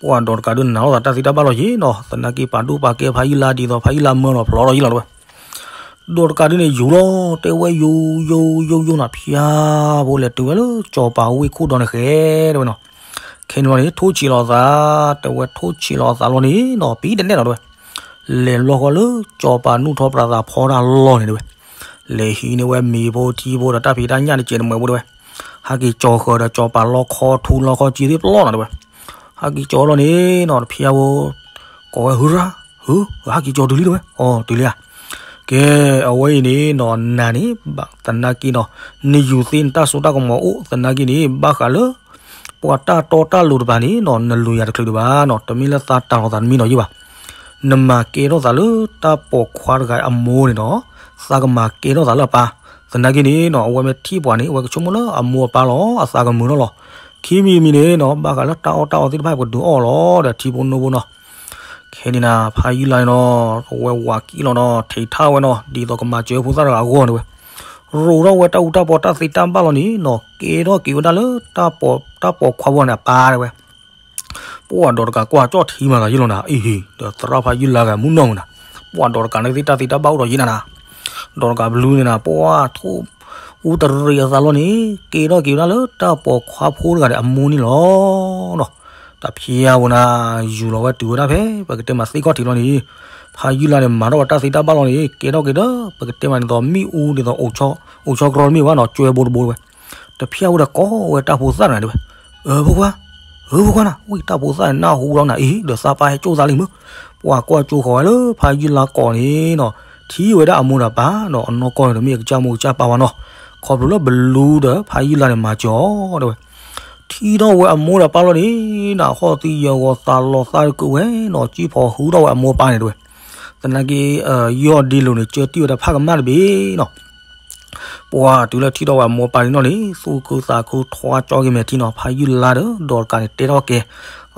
ပှၤဒီးတကးဒုးနၤလီၤသးတၢ်သ့တၢ်ဘၣ်လီၤယ့ၢ်နီၤ သနာ်က့ပာ်ဒိၣ်ပာ်ကဲဖးယုၢ်လါဒ်သိး ဖးယုၢ်လါမၢလီၤဖျိးလီၤယ့ၢ်လီၤတဲဝဲ. ဒီးတကးဒုးန့ၣ် ယူၤလီၤ တဲဝဲယူၤ ယူၤ ယူၤ ယူၤနီၤ ဖျါဖိလဲၤတုၤဝဲလၢကၠီၤပၤဝ့ၢ်ခိၣ်ဒီန့ၣ်ဃဲတဲဝဲနီၤ. ခဲန့ၣ်လီၤန့ၣ် ထိၣ်ဆံးလီၤအသး တဲဝဲထိၣ်ဆံးလီၤအသးလီၤန့ၣ်နီၤ ပံၤတနဲၣ်လီၤတဲဝဲ. လဲၤလီၤဃီလၢကၠီၤပၤနူၢ်ထီၣ်ပြးသးဖီတၢ်လီၢ်န့ၣ်တဲဝဲ. လဲၤဟံးန့ၢ်ဝဲမ့ၤဖိထံဖိဒီးတၢ်ဖံးတၢ်ညၣ်တစဲးတမှဲးဖိတဲဝဲ. ဟးက့ၤကၠီၤဃၢၤဒီးကၠီၤပၤလီခီထူလီခီကံသ့ၣ်ပျီနီၤတဲဝဲ. ဟးက့ၤကၠီၤလီၤန့ၣ်နီၤ တဖျါဖိ ကိးဝဲဟုရၣ် ဟု ဟးက့ၤကၠီၤတုၤလံတဲဝဲ. အီၤတုၤလံဧါ. ကဲ အဝဲအံၤန့ၣ်နီၤ နၤန့ၣ် သနာ်က့နီၤ နယူၤသ့နတၢ်စိတၢ်ကမီၤအိၣ် သနာ်က့န့ၣ် ဘၣ်ဃးလၢ ပှၤတၢ်တီတၢ်လိၤတပၤန့ၣ်နီၤ နလူၤယၤတချုးဒံးဘၣ်နီၤ တမ့ၢ်လၢသးတၢ်လီၤသးတမံၤနီၤယ့ၢ်ဘၣ်. နမၤကဲထီၣ်သးလၢတၢ်ပိာ်ခွါတဂၤအမိၢ်န့ၣ်နီၤ သးကမၤကဲထီၣ်သးလၢအပၢ်. သနာ်က့န့ၣ်နီၤ အဝဲမ့ၢ်ထံၣ်ပှၤန့ၣ် အဝဲကဆိကမိၣ်လၢအမိၢ်အပၢ်လီၤ အသးကမုာ်ထီၣ်လီၤ. ခံမံၤတမံၤန့ၣ်နီၤ ဘၣ်ဃးလၢတၢ်အီၣ်တၢ်အီသ့ၣ်တဖၣ် ပကဒုးအီၣ်လီၤဒီးထံဖိနိဖိနီၤ. ခဲန့ၣ်နၤ ဖးယုၢ်လါန့ၣ်နီၤ အဝဲဝၤကံၣ်လီၤနီၤ ထိးထၣ်ဝဲနီၤ ဒ်သိးကမၤစၢၤဖိသၣ်တဂၤအဂီၢ်န့ၣ်ဝဲ. ရိးထီၣ်ဝဲတၢ်အူတၢ်ပီတၢ်သ့တၢ်ဘၣ်လီၤန့ၣ်နီၤ ကဲထီၣ်က့ၤဝဲဒၣ်လၢ တၢ်ပိာ်ခွါဖိန့ၣ်အပၢ်တဲဝဲ. ပှၤဒီးတကးကွၢ်ကၠီၣ်ထံမၤသးယ့ၢ်လီၤနၤ အံၤ ဒီးသရၣ်ဖးယုၢ်လါဂၤမုၢ်နီၢ်မုၢ်နၤ ပှၤဒီးတကးန့ၣ်သ့ၣ်တၢ်သ့တၢ်ဘၣ်အိၣ်ဒီးယ့ၢ်နၤနၤ ဒီးတကးဘျုးန့ၣ်နၤ ပှၤထိၣ်အူတရံးအသးလီၤန့ၣ် ကဲထီၣ်က့ၤဝဲဒၣ်လၢတၢ်ပိာ်ခွါဖိတဂၤန့ၣ်အမိၢ်န့ၣ်လီၤ. တဖျါဖိနၤ ယူၤလီၤဝဲတုၤဝဲဒၣ်ဖဲ ပကတဲမးသ့ၣ်ခီၣ်ထံးလီၤန့ၣ် ဖးယုၢ်လါန့ၣ် မၤထီၣ်ဝဲတၢ်သ့တၢ်ဘၣ်လီၤန့ၣ် ကဲထီၣ်က့ၤဒီး ပကတဲမးဒ်သိးမ့ၣ်အူဒ်သိး အိၣ်ဆီကရီတမ့ၢ်ဘၣ်နီၤ ကၠွဲဘိတဘိတဲဝဲ. တဖျါဖိဒီးကိးဝဲတၢ်ဖိသၣ်တဂၤတဲဝဲ, အၢ ဖိခွါ အၢ ဖိခွါနၤ ဝံၣ်တၢ်ဖိသၣ်န့ၣ် နၢ်ဟူလီၤနၤအံၤ ဒီးသးပၢ်ဟဲကၠိၣ်သးလံမ့ၢ်. ပှၤကွၢ်ကၠိဃီၤဝဲလၢဖးယုၢ်လါကိးန့ၣ်နီၤ ထံၣ်ဝဲဒၣ်အမိၢ်ဒီးပၢ်နီၤ အနီၢ်ကီၢ်န့ၣ်တမ့ၢ်အကစၢ်မိၢ်ကစၢ်ပၢ်ဘၣ်နီၤ ခီဖျိလၢဘလူဒီးဖးယုၢ်လါန့ၣ်မၤစၢၤအီၤတဲဝဲ. ထံၣ်ထီၣ်ဝဲအမိၢ်ဒီးပၢ်လီၤန့ၣ် နဟီၣ်သံယၢၤဂီၤသးလီၤသးတကုးဝဲနီၤ ကံၢ်ဖီၣ်ဟုထီၣ်ဝဲအမိၢ်အပၢ်န့ၣ်တဲဝဲ, သနာ်က့ ယီၢ်ဒ့လိာ်န့ၣ် ကၢတံၢ်ဝဲတၢ်ဖးကမၣ်တဘ့ၣ်နီၤ. ပှၤတုၤလၢထံၣ်ထီၣ်ဝဲအမိၢ်အပၢ်န့ၣ်နီၤန့ၣ် သူၣ်ခုသးခုထွါကၠီက့ၤမဲာ်ထံနီၤ ဖးယုၢ်လါဒီး ဒီးတကးန့ၣ် တဲထီၣ်ကဲ,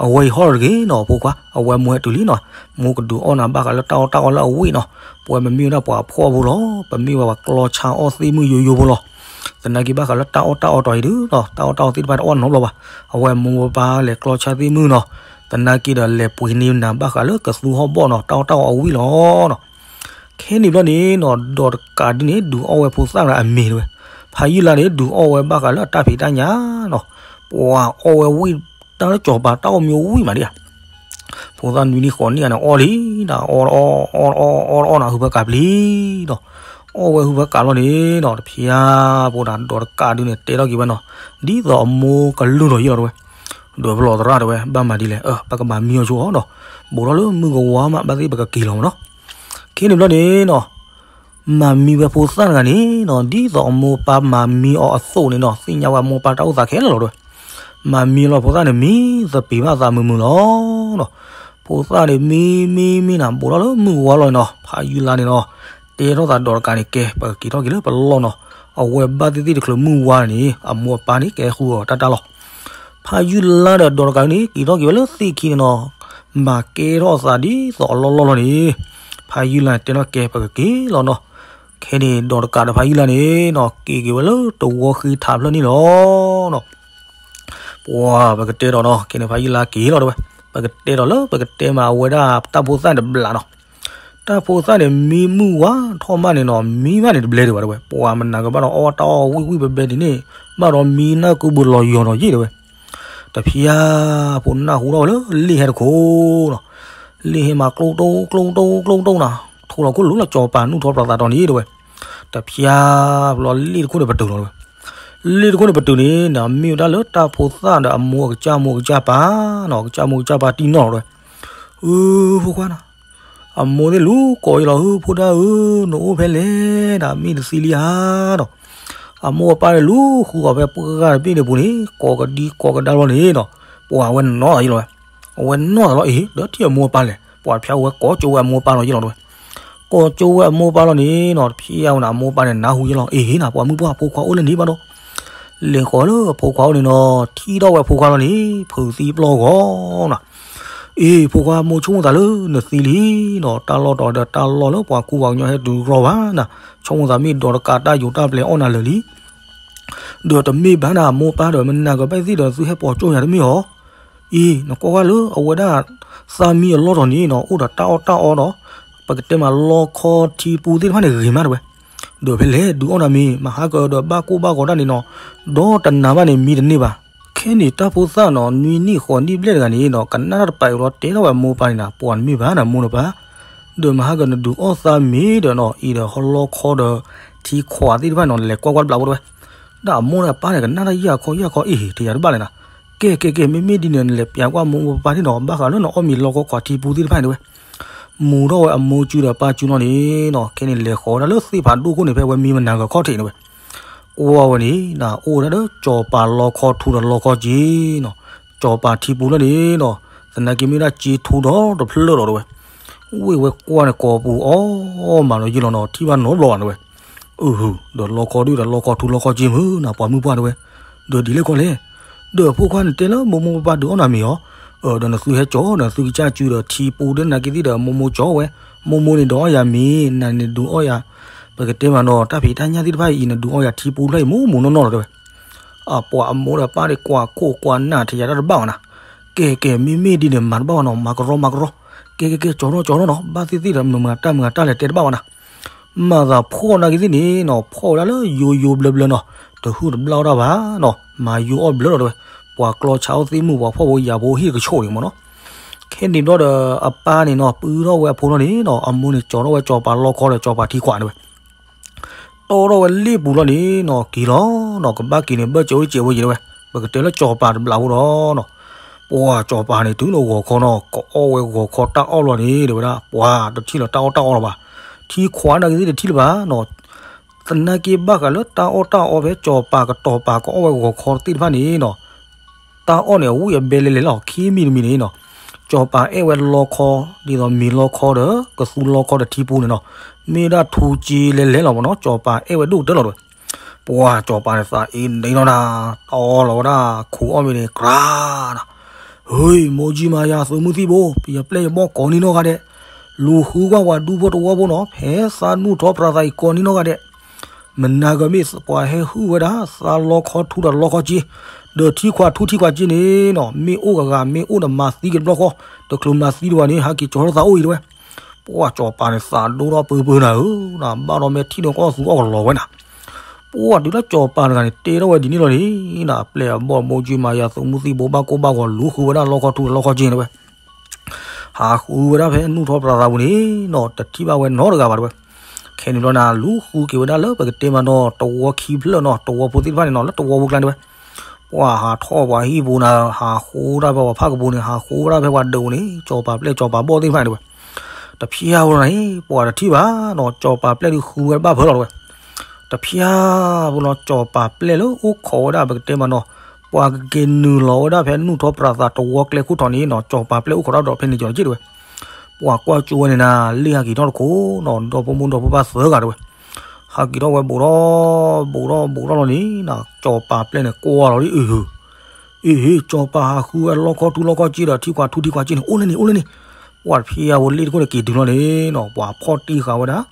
အဝဲအံၤဟီၣ်တဂ့ၤနီၤ ဖိခွါ အဝဲမိၢ်ဟဲတုၤလံနီၤ, မိၢ်ကဒုးအီၣ်နၤဘၣ်ဃးလၢတၢ်အီၣ်တၢ်အီလၢအဝံၣ်နီၤ, ပဝဲပမ့ၢ်ဝဲဒၣ်ပှၤဖှီၣ်ဖိလီၤ ပမ့ၢ်ဝဲပှၤကျီဆါအီၣ်သ့ၣ်မုၢ်ယိယိဖိလီၤ. သနာ်က့ဘၣ်ဃးလၢတၢ်အီၣ်တၢ်အီတီၤအံၤဒုးနီၤ တၢ်အီၣ်တၢ်အီသ့ၣ်တဖၣ်တအီၣ်နီတဘျီဘၣ်, အဝဲမိၢ်ပၢ်လဲၤကျီဆါသ့ၣ်မုၢ်နီၤ, သနာ်က့ဒီးလဲၤပှ့ၤန့ၢ်နၤဘၣ်ဃးလၢကသူဟီၣ်ဘီၣ်နီၤ တၢ်အီၣ်တၢ်အီအဝံၣ်လီၤနီၤ. ခဲန့ၣ်ဘျီန့ၣ်နီၤ ဒီးတကးဒုန့ၣ် ဒုးအီၣ်ဝဲဖိသၣ်တဂၤအမ့ၤတဲဝဲ, ဖးယုၢ်လါန့ၣ် ဒုးအီၣ်ဝဲဘၣ်ဃးလၢအတၢ်ဖံးတၢ်ညၣ်နီၤ, ပှၤအီၣ်ဝဲဝံၣ်တၢ်လၢစီၤပၤတၢ်အီၣ်မ့ၢ်ဝံၣ်မးဒံးဧါ ဖိသၣ်နွံနံၣ်ဃိးနံၣ်ဂၤန့ၣ် အီၣ်လံနီၤ အီၣ်အီၣ်အီၣ်အီၣ်အီၣ်အီၣ်နၤ ဟုဖၢကးပျံၤနီၤ, အီၣ်ဝဲဟုဖၢကးလီၤန့ၣ်နီၤ တဖျါဖိဒီး ဒီးတကးဒုန့ၣ် တဲထီၣ်က့ၤဝဲနီၤ, ဒ်သိးအမိၢ်ကလုၢ်ထီၣ်ယ့ၢ်လီၤတဲဝဲ, ဒီးပလီၢ်သရၣ်တဲဝဲ ဘၣ်မၤဒ်လဲၣ် ပကမၤမံအီၤဆိအီၤနီၤ, ဘူးထီၣ်လၢမုၢ်ကဝါမး ဘၣ်သ့ၣ်ပကက့ၤလီၤမးနီၤ. ခဲန့ၣ်ဘျီန့ၣ်နီၤ မၤမံဝဲဖိသၣ်တဂၤန့ၣ်နီၤ ဒ်သိးအမိၢ်ပၢ်မၤမံအီၤအသိးန့ၣ်နီၤ သ့ၣ်ညါဝဲအမိၢ်ပၢ်တၢ်အိၣ်သးခဲလၢာ်လီၤတဲဝဲ, မၤမံလီၤဖိသၣ်န့ၣ် မံသပ့ၤဘၣ်သးမုာ်မုာ်လီၤနီၤ. ဖိသၣ်န့ၣ်မံမံမံနၤ ဘူးထီၣ်လၢမုၢ်ဝါလီၤနီၤ ဖးယုၢ်လါန့ၣ်နီၤ တဲထီၣ်သးဒီးတကးန့ၣ် ကဲ ပကက့ၤထီၣ်က့ၤလၢပလီၢ်နီၤ, အဝဲဘၣ်သ့ၣ်သ့ၣ်တချုးမုၢ်ဝါန့ၣ် အမိၢ်အပၢ်န့ၣ် ကဲဃုအီၤတၢ်တၢ်လီၤ. ဖးယုၢ်လါဒီးဒီးတကးန့ၣ် က့ၤထီၣ်က့ၤဝဲလၢသ့ၣ်ခံန့ၣ်နီၤ, မၤကဲထီၣ်အသးဒ်သိးအလီၢ်လီၢ်လီၤန့ၣ်, ဖးယုၢ်လါတဲထီၣ်ကဲ ပကက့ၤလီၤနီၤ. ခဲန့ၣ်ဒီးတကးဒီးဖးယုၢ်လါန့ၣ်နီၤ က့ၤက့ၤဝဲလၢတဝီဃံထးဖျၢၣ်န့ၣ်လီၤနီၤ. ပှၤပကတဲဒီးနီၤ ခဲန့ၣ်ဖးယုၢ်လါက့ၤလီၤတဲဝဲ, ပကတဲဒီးလၢပကတဲမးအဝဲဒၣ်တၢ်ဖိသၣ်န့ၣ်တဘျးနီၤ. တၢ်ဖိသၣ်န့ၣ် မံမုၢ်ဝါထီၣ်မးန့ၣ်နီၤ မံဘၣ်န့ၣ်တဘျဲဒံးဘၣ်တဲဝဲ, ပှၤမနၤကဘၣ်ဒီးအီၣ်တၢ်အီၣ်ဝံၣ်ဝံၣ်ဘဲဘဲဒ်န့ၣ်, ဘၣ်ဒီးမံနၢ်ကုဘူးလီၤယီၤဒီးယ့ၣ်တဲဝဲ. တဖျါ ဖိနၢ်ဟူထီၣ်ဝဲလၢလ့ၣ်ဟဲတခိၣ်နီၤ, လ့ၣ်ဟဲမၤကျိတိၢ်ကျိတိၢ်ကျိတိၢ်နီၤ, ထိၣ်လီၤခိၣ်လိၤလၢစီၤပၤနူၢ်ထီၣ်ပျီသးတီၤန့ၣ်တဲဝဲ. တဖျါ ဘျီလ့ၣ်တခိၣ်န့ၣ်ပတုာ်လီၤတဲဝဲ, လ့ၣ်တခိၣ်န့ၣ်ပတုာ်န့ၣ်နီၤ မ့ၢ်ဝဲဒၣ်လၢတၢ်ဖိသၣ်ဒီးအမိၢ်အကစၢ်မိၢ်ကစၢ်ပၢ်နီၤ, ကစၢ်မိၢ်ကစၢ်ပၢ်တံၢ်နီၢ်လီၤတဲဝဲ. အၢ ဖိခွါနီၤ, အမိၢ်သ့ၣ်လူၤကိးအီၤလီၤ ဧၢ ဖိဒၣ်ဧၢ, နအိၣ်ဖဲလဲၣ်ဒီး မ့ၢ်တသံလံဧါဒီး, အမိၢ်အပၢ်န့ၣ်လူၤဃုအီၤဖဲပှၢ်တဘ့ၣ်န့ၣ်ပူၤန့ၣ် ကိးကဒံကိးကဒါလီၤန့ၣ်ဒီး, ပှၤအဝဲနီၢ်သးယ့ၣ်လီၤဝဲ, အဝဲနီၢ်သးလီၤအံၤ ဒီးထံၣ်အမိၢ်အပၢ်လဲၣ်, ပှၤတဖျါဝဲကိးကၠိဝဲအမိၢ်အပၢ်လီၤယ့ၣ်လီၤတဲဝဲ. ကိးကၠိဝဲအမိၢ်အပၢ်လီၤန့ၣ်နီၤ တဖျါဝဲန့ၣ် အမိၢ်အပၢ်န့ၣ်နၢ်ဟူယ့ၣ်လီၤ အ့ၣ် နၤပှၤမုၢ်ပှၢ် ဖိခွါအိၣ်လၢန့ၣ်ဘၣ်ဒီး, လဲၤဃီၤလၢအဖိခွါအိၣ်န့ၣ်နီၤ ထံၣ်ထီၣ်ဝဲအဖိခွါလီၤန့ၣ် ဖုးသံပျီၢ်ဂီၤနီၤ. အ့ၣ် ဖိခွါ မိၢ်ဆိကမိၣ်သးလၢနသံလံနီၤ, တၢ်လီၢ်တီၤဒီးတၢ်လီၢ်လၢပှၤကူပှၤကညီဟဲတုၤတကြၢးဘၣ်နၤ, ဆိကမိၣ်သးမ့ၢ်ဒီးတကးတၢ်ယိၤတၢ်ပျဲၤအီၣ်နၤလၢာ်လံ ဒီးတမ့ၢ်ဘၣ်နၤ မိၢ်ပၢ်ဒီး မနၤကဘၣ်သ့ၣ်ဒီးသုဟဲပိာ်ကၠိယၤတမ့ၢ်ဧါ. အ့ၣ် နကွၢ်ကွၢ်လၢအဝဲဒၣ်သးမံအလီၢ်တီၤန့ၣ်နီၤ အိၣ်ဒီးတၢ်အီၣ်တၢ်အီဒီး ပကတဲမးလီခီထံပူသ့ၣ်တဖၣ်န့ၣ်ဂ့ၤမးတဲဝဲ. ဒီးဖဲလဲၣ်ဒုးအီၣ်နၤမ့ၤ မဟါကဒီးဘၣ်ကိၢ်ဘၣ်ဂီၤတၢ်န့ၣ်နီၤ ဒီးတနာ်ဘၣ်န့ၣ်မံတန့ၢ်ဘၣ်. ခဲန့ၣ်တၢ်ဖိသၣ်နီၤ နွံနံၣ်ဃိးနံၣ်ဘျဲၣ်တဂၤန့ၣ်နီၤ ကနၣ်တၢ်တပာ်အံၤလီၤ တဲထီၣ်ဝဲအမိၢ်ပၢ်န့ၣ်နီၤ ပှၤတမ့ၢ်ဘၣ်နၤမိၢ်နပၢ် ဒီးမဟါကနဒုးအီၣ်သးမ့ၤဒီးနီၤ အံၤဒီးဟီလီခီဒီး ထံခွးသ့ၣ်တဖၣ်နီၤ နလဲၤကွၢ်ကွၢ်တဘျီဖိတဲဝဲ. ဒီးအမိၢ်ဒီးပၢ်န့ၣ် ကနၣ်တၢ်ယၢ်ခီယၢ်ခီ အ့ၣ် ထံၣ်ယၤတဘၣ်လဲၣ်နၤ. ကဲကဲကဲ မ့မ့ၢ်ဒ်န့ၣ် နလဲၤပျးကွၢ်မိၢ်မိၢ်ပၢ်ပၢ်န့ၣ်နီၤ ဘၣ်ဃးလၢနအီၣ်မ့ၤလီခီခွးထံပူသ့ၣ်တဖၣ်န့ၣ်တဲဝဲ. မူထီၣ်ဝဲအမိၢ်စုဒီးပၢ်စုနီၤန့ၣ်နီၤ ခဲန့ၣ်လဲၤဃီၤဝဲဒၣ်လၢသ့ၣ်ဖးဒိၣ်ခိၣ်န့ၣ် ဖဲဝဲမံမနၤဂၤခီၣ်ထံးန့ၣ်ဝဲ ကွၢ်ဝဲန့ၣ် အိၣ်ဝဲဒၣ်ဒီး စီၤပၤလီခီထူဒီးလီခီစ့နီၤ, စီၤပၤထံပူလၢန့ၣ်နီၤ, သနာ်က့မ့ၢ်ဒၣ်စ့ထူဒီတဖျၢၣ်လီၤတဲဝဲ. ဝ့ၢ်ဝဲကွၢ်န့ၣ် ကိာ်ပူၤအီၣ်မးလီၤယ့ၣ်လီၤနီၤ ထံၣ်ဘၣ်နီတဘျီဘၣ်တဲဝဲ. အၢ ဒီးလီခီဒုဒီးလီခီထူလီခီစ့မုၢ်နၤ ပှၤမုၢ်ပှၢ်တဲဝဲ. ဒီးဒ်လဲၣ်ခီလဲၣ်, ဒီးဖိခွါန့ၣ်တဲလၢမိၢ်မိၢ်ပၢ်ပၢ်ဒုးအီၣ်နၤမ့ၤအီၤ, ဒီးနသုဟဲကၠီ ဒီးနသုကစၢ်စုဒီးထံပူဒီးနာ်က့သ့ၣ်ဒီးမိၢ်မိၢ်ကၠီဝဲ, မိၢ်မိၢ်န့ၣ်ဒုးအီၣ်ယၤမ့ၤ နၤန့ၣ်ဒုးအီၣ်ယၤ ပကတဲမးနီၤ တၢ်ဖံးတၢ်ညၣ်သ့ၣ်တဖၣ်အံၤ နဒုးအီၣ်ယၤထံပူဖျၢၣ်အံၤ မိၢ်မိၢ်နီၢ်နီၢ်လီၤတဲဝဲ. အပှၤအမိၢ်ဒီးပၢ်ဒီးကွၢ်ခိၣ်ကွၢ်နၢ်ထံးယၤတၢ်တဘၣ်ဘၣ်နၤ. ကဲကဲ မ့မ့ၢ်ဒ်န့ၣ် မၤတဘၣ်ဘၣ်နီၤ မၤကရီမၤကရီ, ကဲကဲကဲ ကၠီထီၣ်ကၠီထီၣ်နီၤ ဘၣ်သ့ၣ်သ့ၣ်ဒီးမတၤမတၤတၢ်လဲၤတဲတဘၣ်ဘၣ်နၤ. မၤသးဖှီၣ်နာ်က့သ့ၣ်န့ၣ်နီၤ ဖှီၣ်ဝဲဒၣ်လၢယိယိဘျၢဘျၢနီၤ, တဟုၣ်တဘျၣ်ဝဲဒၣ်ဘၣ်နီၤ မၤယိအီၣ်ဘျၢလီၤတဲဝဲ, ပှၤကျီဆါအီၣ်သ့ၣ်မုၢ် ပှၤဖှီၣ်ဖိယာ်ဖိဟံၣ်ကဆိးန့ၣ်မ့ၢ်နီၤ. ခဲန့ၣ်ဘျီဒီးအပၢ်န့ၣ်နီၤ ပုၢ်ထီၣ်ဝဲအဖိလီၤန့ၣ်နီၤ အမိၢ်န့ၣ်ကၠီထီၣ်ဝဲစီၤပၤလီခီဒီးစီၤပၤထံခွးန့ၣ်ဝဲ တီထီၣ်ဝဲလ့ၣ်ပူၤလီၤန့ၣ်နီၤ က့ၤလီၤနီၤ ကဘၣ်က့ၤန့ၣ် ဘၢၣ်စၢၤအိၣ်စဲးဝဲယံၤတဲဝဲ, ပကတဲလၢစီၤပၤတဘျးဖိဒီးနီၤ, ပှၤစီၤပၤန့ၣ် တုၤလၢဂီၤခီနီၤ ကအီၣ်ဝဲဂီၤခီတၢ်အီၣ်လီၤန့ၣ် တဲဝဲဒၣ် ပှၤတထံၣ်လၢၤတၢ်အီၣ်တၢ်အီလီၤဘၣ်, ထံခွးနာ်က့သ့ၣ်တထံၣ်လၢၤဘၣ်နီၤ. သနာ်က့ဘၣ်ဃးလၢတၢ်အီၣ်တၢ်အီဖဲစီၤပၤကတီၤပၤကအီၣ်ဝဲဂီၤခီသ့ၣ်တဖၣ်န့ၣ်နီၤ, တၢ်အီၣ်န့ၣ် အဝံၣ်အဘဲလဲၤလဲၤလီၤ ခံမံၤတမံၤန့ၣ်နီၤ, ကၠီၤပၤအဲၣ်ဝဲလီခီ, ဒ်သိးမ့ၤလီခီဒီး ကသူလီခီဒီးထံပူၤန့ၣ်နီၤ, မ့ၢ်ဒၣ်ထူကၠ့လဲၤလဲၤလီၤမ့ၢ်နီၤ, ကၠီၤပၤအဲၣ်ဝဲဒိၣ်ကတၢၢ်လီၤတဲဝဲ. ပှၤကၠီၤပၤန့ၣ် သးအ့န့ၣ်နီၤဒၣ်, တအီလီၤဝဲဒၣ်ခူအီၣ်မ့ၤန့ၣ် ကြၢးနီၤ, ဟ့ မိၢ်ကၠံမၤယၤသုးမုၢ်သံၣ်ဘိ, ပယပျဲၢ်ယဘီၣ်ကိးနံၤနီၢ်ဂၤဒဲး, လူၤဃုကွၢ်ပှၤဒူဖိတဝီဖိနီၤ, ဖဲသးနူၢ်ထီၣ်ပြးသးအံၤကိးနံၤနီၢ်ဂၤဒဲး မနၤဂၤမ့ၢ်ပှၤဟဲဟုၣ်ဝဲဒၣ် သးလီခီထူဒီးလီခီကၠ့, ဒီးထံခွးထူထံခွးကၠ့န့ၣ်နီၤ, မ့ၢ်အိၣ်ဂၤဂၤ မ့ၢ်အိၣ်ဒီးမၤသံက့ၤတဘျီဃီ, တချုးမၤသံတဝဲန့ၣ် ဟးက့ၤကၠီၤထီၣ်သးအိၣ်အံၤတဲဝဲ. ပှၤကၠီၤပၤန့ၣ် သးဒိၣ်ထီၣ်ပၢပၢနၤဧၢ, ဘၣ်ဒီးမ့ၢ်ထံၣ်ဒီးကီၢ်သူအီၣ်ကလီၤဝဲနၤ. ပှၤတုၤလၢကၠီၤပၤတဂၤန့ၣ် တဲထီၣ်ဝဲဒ်န့ၣ်လီၤန့ၣ်, ပျဲၢ်အဘီၣ်မိၢ်ကၠံမၤယၤသုးမုၢ်သံၣ်ဘိ ဘၣ်ကိၢ်ဘၣ်ဂီၤ လူၤဃုဝဲဒၣ်လီခီထူဒီးလီခီကၠ့တဲဝဲ ဟးဃုဝဲဒၣ်ဖဲနူၢ်ထီၣ်ပြးသးပူၤန့ၣ်နီၤ, တထံၣ်ဘၣ်ဝဲနီတဂၤဘၣ်တဲဝဲ. ခဲန့ၣ်ဘျီန့ၣ် လူၤဃုက့ၤဝဲဒၣ်လၢပကတဲမးနီၤ တဝီခံဖျၢၣ်နီၤ, တဝီဖိသ့ၣ်တဖၣ်န့ၣ်နီၤ လၢတဝီဖိကျါတဲဝဲ. ပှၤဟးထီၣ်ပှၤဟံၣ်ပူၤနၤ, ဟးဃုဒၣ်ဖဲပှၤဖၣ်ကပူၤန့ၣ်, ဟးဃုဒၣ်ဖဲပှၤဒၢးပူၤန့ၣ်, ကၠီၤပၤပျဲၢ်ကၠီၤပၤဘီၣ်သ့ၣ်တဖၣ်န့ၣ်တဲဝဲ. တဖျါဝဲန့ၣ် ပှၤတထံၣ်ဘၣ်နီၤ, ကၠီၤပၤပျဲၢ်ဒုးဃုဝဲဘၣ်ဖဲလီၤတဲဝဲ. တဖျါဖိလီၤ ကၠီၤပၤပျဲၢ်လၢအိၣ်ခိးဝဲဒၣ်ပကတဲမးနီၤ, ပှၤကက့ၤနုာ်လီၤဝဲဒၣ်ဖဲနူၢ်ထီၣ်ပြးသးတဝီကျဲခိၣ်ထီးန့ၣ်နီၤ, ကၠီၤပၤပျဲၢ်အိၣ်ခိးတၢ်ဒီးဖဲန့ၣ်ကၠီၤကၠ့တဲဝဲ. ပှၤကွၢ်ကၠိဝဲန့ၣ်နၤ, လ့ၣ်ဟးက့ၤထီၣ်တခိၣ်နီၤ, ဒီဖိမိၢ်ဒီဖိပၢ်သၢဂၤတဲဝဲ. ဟးက့ၤထီၣ်ဝဲဘူးထီၣ်ဘူးထီၣ်ဘူးထီၣ်လီၤန့ၣ်, ကၠီၤပၤပျဲၢ်န့ၣ်ကွၢ်လီၤဒ်အံၤ, အ့ၣ် ကၠီၤပၤဟးဃုဝဲလီခီထူလီခီကၠ့ဒီးထံခွးထူထံခွးကၠ့န့ၣ် အိၣ်လဲၣ်န့ၣ် အိၣ်လဲၣ်န့ၣ်. ပှၤတဖျါဝဲလ့ၣ်တခိၣ်န့ၣ်က့ၤတုၤလီၤန့ၣ်နီၤ, ပှၤဖီၣ်တံၢ်ဃာ်ဝဲဒၣ်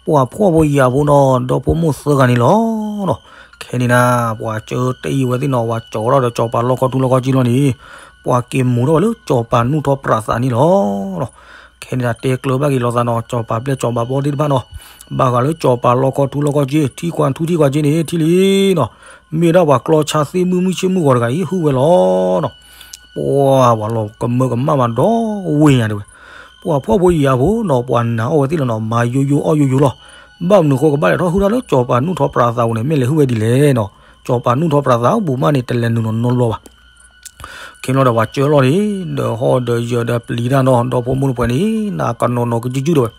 ပှၤဖှီၣ်ဖိယာ်ဖိနီၤ, ဒီဖိမိၢ်သၢဂၤန့ၣ်လီၤ. ခဲန့ၣ်နၤ, ပှၤကၢတ့ၢ်ဝဲသ့ၣ်နီၤ, ပှၤကၠီၤထီၣ်ဒီးကၠီၤပၤလီခီထူလီခီကၠ့လီၤန့ၣ်, ပှၤက့ၤမူၤထီၣ်ဝဲလၢကၠီၤပၤနူၢ်ထီၣ်ပြးသးန့ၣ်လီၤ. ခဲန့ၣ်နၤ တဲကျၢၤဘၣ်က့ၤလိာ်သးနီၤ, ကၠီၤပၤပျဲၢ်ကၠီၤပၤဘီၣ်သ့ၣ်တဖၣ်နီၤ, ဘၣ်ဃးလၢကၠီၤပၤလီခီထူလီခီကၠ့, ထံခွးထူထံခွးကၠ့န့ၣ် ထံၣ်လံနီၤ, မ့ၢ်ဒၣ်ပှၤကျီဆါသ့ၣ်မုၣ်မုၢ်ဆ့ၣ်မုၢ်ဂီၤတဂၤအံၤ ဟုၣ်ဝဲလီၤနီၤ. ပှၤ ပှၤလီၤကမၢကမၣ်မးဒီးဝ့ၢ်ညါတဲဝဲ. ပှၤဖှီၣ်ဖိယာ်ဖိနီၤ, ပှၤနာ်အီၣ်ဝဲသ့ၣ်လီၤနီၤ, မၤယိယိအီၣ်ယိယိလီၤ. ဘၣ်မနုၤဃိကဘၣ်လဲၤထီၣ်ဟုၣ်တၢ်လၢကၠီၤပၤနူၢ်ထီၣ်ပြးသးပူၤန့ၣ်, မ့ၢ်လဲၤဟုၣ်ဝဲဒ်လဲၣ်နီၤ, ကၠီၤပၤနူၢ်ထီၣ်ပြးသးပူၤမးန့ၣ် တလဲၤနုာ်လီၤနီတဘျီဘၣ်. ခဲန့ၣ်လီၤဒီးပှၤကၢလီၤန့ၣ်, ဒီးဟီၣ်ဒီးယၢၤဒီးပျံၤတၢ်နီၤ, ဒီဖိမိၢ်တပှဲၤန့ၣ် နကနီၤနီၤကစုၢ်ကစုၢ်တဲဝဲ.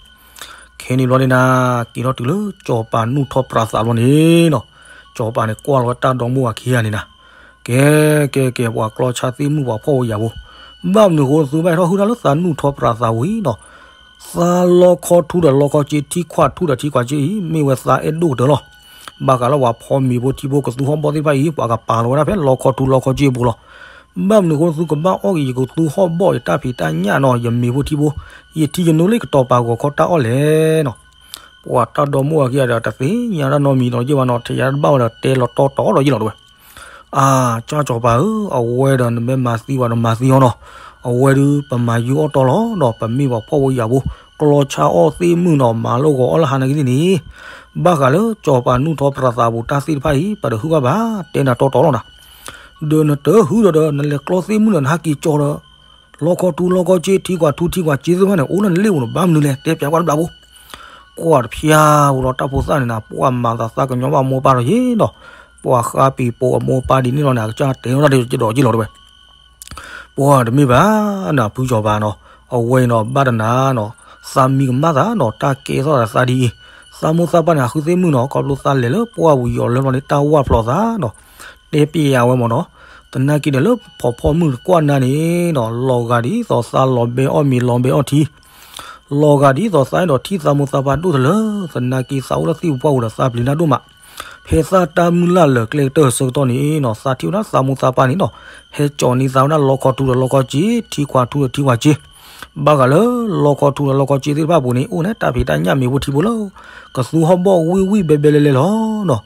ခဲန့ၣ်ဘျီန့ၣ်နၤ, က့ၤထီၣ်တုၤလၢကၠီၤပၤနူၢ်ထီၣ်ပြးသးဘျီန့ၣ်နီၤ, ကၠီၤပၤန့ၣ်ကွၢ်လီၤဝဲတၢ်ဒီမိၢ်ဝၤခံဂၤန့ၣ်နၤ, ကဲ ကဲ ကဲ ပှၤကျီဆါသ့ၣ်မုၣ်ပှၤဖှီၣ်ဖိယာ်ဖိ, ဘၣ်မနုၤဃိသုဘၣ်ဟဲထီၣ်ဟုၣ်တၢ်လၢသးနူၢ်ထီၣ်ပြးသးပူၤအံၤနီၤ, သးလီခီထူဒီးလီခီကၠ့, ထံခွးထူဒီးထံခွးကၠ့အံၤ မ့ၢ်ဝဲသးအဲၣ်ဒိၣ်ကတၢၢ်လီၤ. ဘၣ်ဃးလၢပှၤဖီမ့ၤဖိထံဖိကသူဟီၣ်ဘီၣ်သ့ၣ်တဖၣ်အံၤ ပှၤကပာ်လီၤဝဲဒၣ်ဖဲလီခီထူလီခီကၠ့အပူၤလီၤ. ဘၣ်မနုၤဃိသုကဘၣ်အီၣ်က့ၤယကသူဟီၣ်ဘီၣ် ယတၢ်ဖံးတၢ်ညၣ်နီၤ, ယမ့ၤဖိထံဖိ, ယထံယနိလၢကတီၤပာ်ဂီၤခီတၢ်အီၣ်လဲၣ်နီၤ. ပှၤတၢ်ဒီမိၢ်ဝၤခံဂၤဒီး တသ့ၣ်ညါတၢ်နီတမံၤဒီးယဲၢ်ဘၣ်နီၤ, ထဲယၤတဘၣ်ဝဲဒီးတဲလီၤတီတီဒီးယဲၢ်လီၤတဲဝဲ. အၢ ကၠီၤပၤဧၢ, အဝဲဒီးနမ့ၢ်မၤသံပှၤဒီးမၤသံအီၤနီၤ, အဝဲဒုးပမၤယုၢ်အီၣ်တီလီၤနီၤ, ပမ့ၢ်ပှၤဖှီၣ်ဖိယာ်ဖိ, ကျီဆါအီၣ်သ့ၣ်မုၣ်နီၤ, မၤလၢဂီၤအီၣ်လၢဟါနာ်က့သ့ၣ်န့ၣ်, ဘၣ်ဃးလၢကၠီၤပၤနူၢ်ထီၣ်ပြးသးပူၤတၢ်သ့ၣ်တဖၣ်အံၤ ပတဟုၣ်ဘၣ်ဘၣ်, တဲနၤတီတီလီၤနၤ. ဒီးနတဟုၣ်ဒီး နလဲၤကျီသ့ၣ်မုၣ်ဒီး နဟးက့ၤကၠီၤဒီး လီခီထူလီခီကၠ့ ထံခွးထူထံခွးကၠ့သ့ၣ်တဖၣ်န့ၣ် အိၣ်လၢနလ့ၣ်ပူၤန့ၣ် ဘၣ်မနုၤလဲၣ်, တဲပျးကွၢ်တဘျီဖိ. ကွၢ်တဖျါဖိလီၤ တၢ်ဖိသၣ်န့ၣ်နၤ, ပှၤမၤသးသးကညီၤဘၣ်မိၢ်ပၢ်ဒီးယဲၢ်နီၤ, ပှၤဃါပံၤပိာ်အမိၢ်ပၢ်ဒ်န့ၣ်လီၤန့ၣ် အကစၢ်တဲဝဲဒၣ်ဒီးကဒီးက့ၤလီၤတဲဝဲ. ပှၤတမ့ၢ်ဘၣ်နၤ ဖုကၠီၤပၤနီၤ, အဝဲအံၤနီၤ ဘၣ်တနၤနီၤ, သးမံကမၣ်သးနီၤ, တၢ်ကဲထီၣ်သးဒ်အံၤ, သးမိၢ်သးပၢ်န့ၣ် ဟးဃုသ့ၣ်မုၣ်နီၤ, ခီဖျိသးလဲၤလၢပှၢ်ပူၤယီၤလၢဘျီန့ၣ် တၢ်ဝၢ်ဖျိးသးနီၤ, တဲပျးဝဲမ့ၢ်နီၤ. သနာ်က့န့ၣ် လၢဖီဖီမုၢ်ကွၢ်နၤန့ၣ်နီၤ, လီၤဂာ်ဒ်သိးသးလီၤဘဲအီၣ်မ့ၤလီၤဘဲအီၣ်ထံ လီၤဂာ်ဒ်သိးသးအဲၣ်ဒိးထံၣ်သးမိၢ်သးပၢ်ဒိၣ်တလၢ, သနာ်က့သးအိၣ်လၢသ့ၣ်ပူၤပှၢ်ပူၤဒီးသးပျံၤနၢ်ဒိၣ်မး, ဖဲသးတၢ်မုၢ်လၢ်လၢာ်ကျဲကတၢၢ်အဆၢကတီၢ်န့ၣ်နီၤ, သးထံၣ်ဝဲဒၣ်သးမိၢ်သးပၢ်န့ၣ်နီၤ, ဟဲကၠီၤန့ၢ်သးဝဲဒၣ်လီခီထူဒီးလီခီကၠ့, ထံခွးထူဒီးထံခွးကၠ့, ဘၣ်ဃးလၢလီခီထူဒီးလီခီကၠ့သ့ၣ်တဖၣ်အပူၤန့ၣ် အိၣ်န့ၣ်တၢ်ဖံးတၢ်ညၣ်မ့ၤဖိထံဖိလၢ ကသူဟီၣ်ဘီၣ်ဝံၣ်ဝံၣ်ဘဲဘဲလဲၤလဲၤလီၤနီၤ.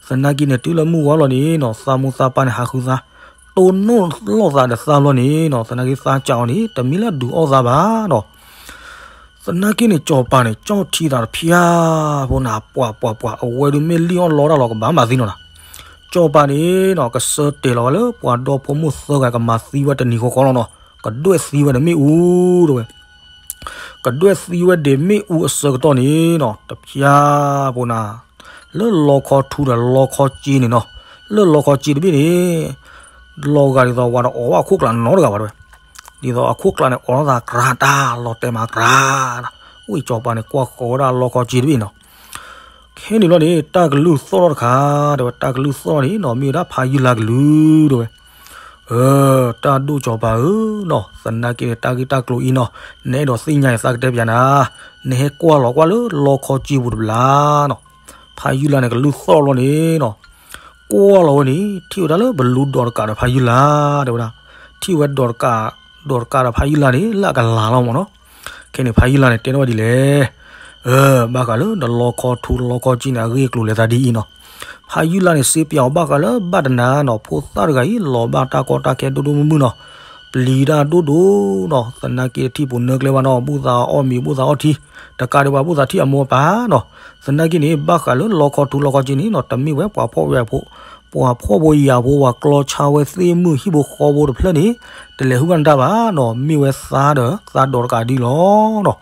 သနာ်က့န့ၣ် တုၤလၢမုၢ်ဝါလီၤန့ၣ်နီၤ, သးမိၢ်သးပၢ်န့ၣ် ဟးဃုသး တိၢ်နီၣ်လိာ်သးဒီးသးဘျီန့ၣ်နီၤ, သနာ်က့သးစၢ်အီၤန့ၣ် တမ့ၢ်လၢဒုးအီၣ်သးဘၣ်နီၤ. သနာ်က့န့ၣ် ကၠီၤပၤန့ၣ် ကၠီၣ်ထံသးတဖျါဖိနၤ, ပှၤပှၤပှၤ အဝဲဒုးမ့ၢ်လံၣ်အီၣ်လီတၢ်လီၤကဘၣ်မၤသံနီၤနၤ. ကၠီၤပၤန့ၣ်နီၤ ကဆၢတဲာ်လီၤဝဲလၢပှၤဒီဖိမိၢ်သၢဂၤကမၤသံဝဲတနံၤဃီဃီလီၤနီၤ, ကဒွဲၣ်သံဝဲဒီးမ့ၣ်အူတဲဝဲ ကဒွဲၣ်သံဝဲဒၣ်မ့ၣ်အူအဆၢကတီၢ်န့ၣ်နီၤ, တဖျါဖိနၤ, လၢလီခီထူဒီးလီခီကၠ့န့ၣ်နီၤ, လၢလီခီကၠ့တဘ့ၣ်န့ၣ် လီၤဂာ်ဒ်သိးဝဲဒီးအီၣ်ဘၣ်အခိၣ်ကျးနီတဂၤဘၣ်တဲဝဲ, ဒ်သိးအခိၣ်ကျးန့ၣ် အီၣ်လီၤသးကြၤတၢ် လီၤတဲာ်မးကြၤ, ဝံၣ်ကၠီၤပၤန့ၣ် ကွၢ်ဃီၤဝဲဒၣ်လီခီကၠ့တဘ့ၣ်နီၤ. ခဲန့ၣ်ဘျီန့ၣ် တၢ်ကလုၢ်သီၣ်ထီၣ်တခါတဲဝဲ, တၢ်ကလုၢ်သီၣ်ထီၣ်န့ၣ်နီၤ မ့ၢ်ဝဲဒၣ်ဖးယုၢ်လါကလုၢ်တဲဝဲ. အၢ တၢ်ဒိၣ်ကၠီၤပၤဧၢနီၤ, သနာ်က့န့ၣ် တၢ်ဂ့ၢ်တၢ်ကျိၤအံၤနီၤ, နအဲၣ်ဒိးသ့ၣ်ညါန့ၣ် သးကတဲပၠးနၤ, နဟဲကွၢ်လီၤကွၢ်လၢလီခီကၠ့ပူၤတဘျီနီၤ. ဖးယုၢ်လါန့ၣ် ကလုၢ်သီၣ်လီၤန့ၣ်နီၤ, ကွၢ်လီၤဝဲန့ၣ် ထံၣ်ဝဲဒၣ်လၢပလူဒီးတကးဒီးဖးယုၢ်လါ တဲဝဲဒၣ်, ထံၣ်ဝဲဒီးတကး, ဒီးတကးဒီးဖးယုၢ်လါန့ၣ် လၢအကလၤလီၤမၢ်နီၤ. ခဲန့ၣ် ဖးယုၢ်လါန့ၣ် တဲထီၣ်ဝဲဒ်လဲၣ်, အၢ ဘၣ်ဃးလၢနလီခီထူလီခီကၠ့န့ၣ် အဂ့ၢ်အကျိၤလဲၤသးဒ်အံၤနီၤ. ဖးယုၢ်လါန့ၣ် စ့ပၠးအီၤဘၣ်ဃးလၢဘၣ်တနၤနီၤ, ဖိသၣ်တဂၤအံၤ လီၤဘၣ်တၢ်ကီတၢ်ခဲဒိၣ်ဒိၣ်မုၢ်မုၢ်နီၤ, ပျံၤတၢ်ဒိၣ်ဒိၣ်နီၤ, သနာ်က့ထံၣ်ပူၤနၢကျဲဘၣ်နီၤ, ဘူၣ်သးအီၣ်မ့ၤဘူၣ်သးအီၣ်ထံ, တကးဒံးဘၣ်ဘူၣ်သးထံၣ်အမိၢ်အပၢ်နီၤ. သနာ်က့န့ၣ် ဘၣ်ဃးလၢလီခီထူလီခီကၠ့န့ၣ်နီၤ, တမ့ၢ်ဝဲပှၤဖှီၣ်ဖိယာ်ဖိ, ပှၤဖှီၣ်ဖိယာ်ဖိ ပှၤကျီဆါဝဲသ့ၣ်မုၢ်ဟံၣ်ဖိဃီဖိတဖျၢၣ်န့ၣ် တလဲၤဟူဘၣ်နတၢ်ဘၣ်နီၤ, မ့ၢ်ဝဲသါဒီးသါဒီးတကးဒ်လီၤနီၤ.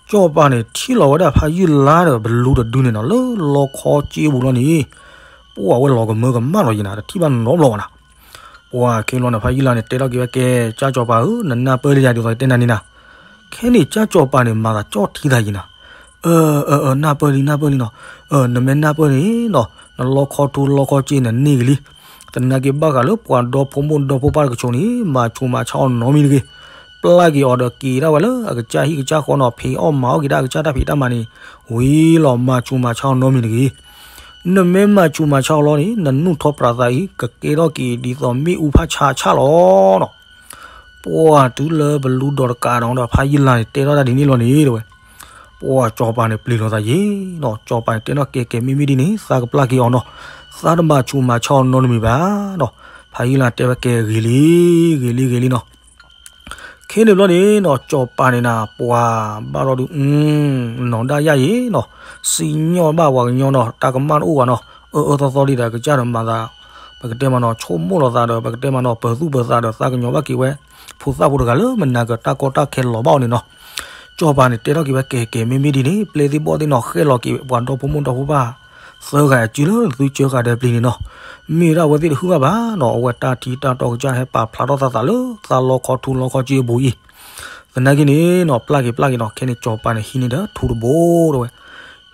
ကၠီၤပၤန့ၣ် ထံၣ်လီၤဝဲဒၣ်ဖးယုၢ်လါဒီးပလူတဒုန့ၣ်နီၤ, လၢလီခီကၠ့ပူၤလီၤန့ၣ်, ပှၢ်ဝဲလီၤကမၢကမၣ်လီၤယံၤနၤ, တထံၣ်ဘၣ်နီတဘျီဘၣ်နၤ. ပှၢ်ခဲလီၤန့ၣ် ဖးယုၢ်လါန့ၣ် တဲထီၣ်က့ၤဝဲကဲ, ကၠီၤပၤဧၢ, နနၢ်ပၢၢ်လံယၤဒ်သိးတဲနၤန့ၣ်နၤ. ခဲန့ၣ် ကၠီၤပၤန့ၣ် မၤသးကၠီၣ်ထံသးယံၤနၤ, အၢ အၢ အၢ နၢ်ပၢၢ်လံ နၢ်ပၢၢ်လံနီၤ, အၢ နမ့ၢ်နၢ်ပၢၢ်န့ၣ်နီၤ, နလီခီထူလီခီကၠ့နန့ၢ်ဂ့ၤလံ. သနာ်က့ဘၣ်ဃးလၢပှၤဒီဖိမိၢ်ဒီဖိပၢ်တကဆိးန့ၣ် မၤဆူးမၤဆါအီၤနီတမံၤတဂ့ၤ. ပျၢ်က့ၤအီၤဒီးက့ၤဒၣ်ဝဲလၢအကစၢ်ဟံၣ်ကစၢ်ဃီနီၤ, ဖံးအီၣ်မၤအီၣ်က့ၤဒၣ်အကစၢ်တၢ်ဖံးတၢ်မၤန့ၣ်, ဝံၤလီၤ မၤဆူးမၤဆါအီၤနီတမံၤတဂ့ၤ. နမ့ၢ်မၤဆူးမၤဆါအီၤလီၤန့ၣ် နနူၢ်ထီၣ်ပြးသးအံၤ ကကဲထီၣ်က့ၤဒ်သိးမ့ၣ်အူဖးဆါဆၣ်လီၤနီၤ. ပှၢ်တုၤလၢပလူဒီးတကးဒီးဖးယုၢ်လါန့ၣ် တဲထီၣ်တၢ်ဒ်န့ၣ်လီၤန့ၣ် တဲဝဲ, ပှၢ်ကၠီၤပၤန့ၣ်ပျံၤလီၤသးယံၤနီၤ, ကၠီၤပၤန့ၣ်တဲထီၣ်ကဲကဲ မ့မ့ၢ်ဒ်န့ၣ် သးကပျၢ်က့ၤအီၤနီၤ, သးတမၤဆူးမၤဆါအီၤနီတမံၤဘၣ်နီၤ. ဖးယုၢ်လါတဲဝဲကဲဂ့ၤလံ, ဂ့ၤလံ ဂ့ၤလံနီၤ. ခဲန့ၣ်ဘျီန့ၣ်နီၤ ကၠီၤပၤန့ၣ်နၤ ပှၢ်ဘၣ်ထီၣ်ဒုး နီၢ်ဒၣ်ယၣ်ယံၤနီၤ, စံၣ်ညီၣ်ဘၣ်ပှၤကညီနီၤ, တၢ်ကမၣ်တအိၣ်ဘၣ်နီၤ, အၢအၢသီသီဒ်ဒီးကစၢ်ဒီးမၤသး, ပကတဲမးနီၤ ဆိကမိၣ်လီၤသးဒီး ပကတဲမးနီၤ ပၢၤသူၣ်ပၢၤသးဒီးသးကညီၤဘၣ်က့ၤဝဲ ဖိသၣ်ဖိတဂၤလၢမနၤကတၢ်ကီတၢ်ခဲလီၤဘၣ်အီၤန့ၣ်နီၤ. ကၠီၤပၤန့ၣ်တဲထီၣ်က့ၤဝဲကဲကဲ မ့မ့ၢ်ဒ်န့ၣ် ပျဲသ့ၣ်ဘီၣ်သ့ၣ်နီၤ ဃဲလီၤက့ၤပှၤဒီဖိမိၢ်ဒီဖိပၢ် သၢဂၤအစုလၢသုကၢဃာ်ဒီးပျံၤန့ၣ်နီၤ, မ့ၢ်ဒၣ်အဝဲသ့ၣ်တဟုၣ်ဘၣ်ဘၣ်နီၤ, အဝဲတၢ်ထံတၢ်တီကစၢ်ဟဲပာ်ဖျါထီၣ်သးသးလၢသးလီခီထူလီခီကၠ့အပူၤအံၤ, သနာ်က့န့ၣ်နီၤ ပျၢ်က့ၤပျၢ်က့ၤနီၤ, ခဲန့ၣ်ကၠီၤပၤန့ၣ်ဟံးန့ၢ်ဒီးထူတဘိတဲဝဲ,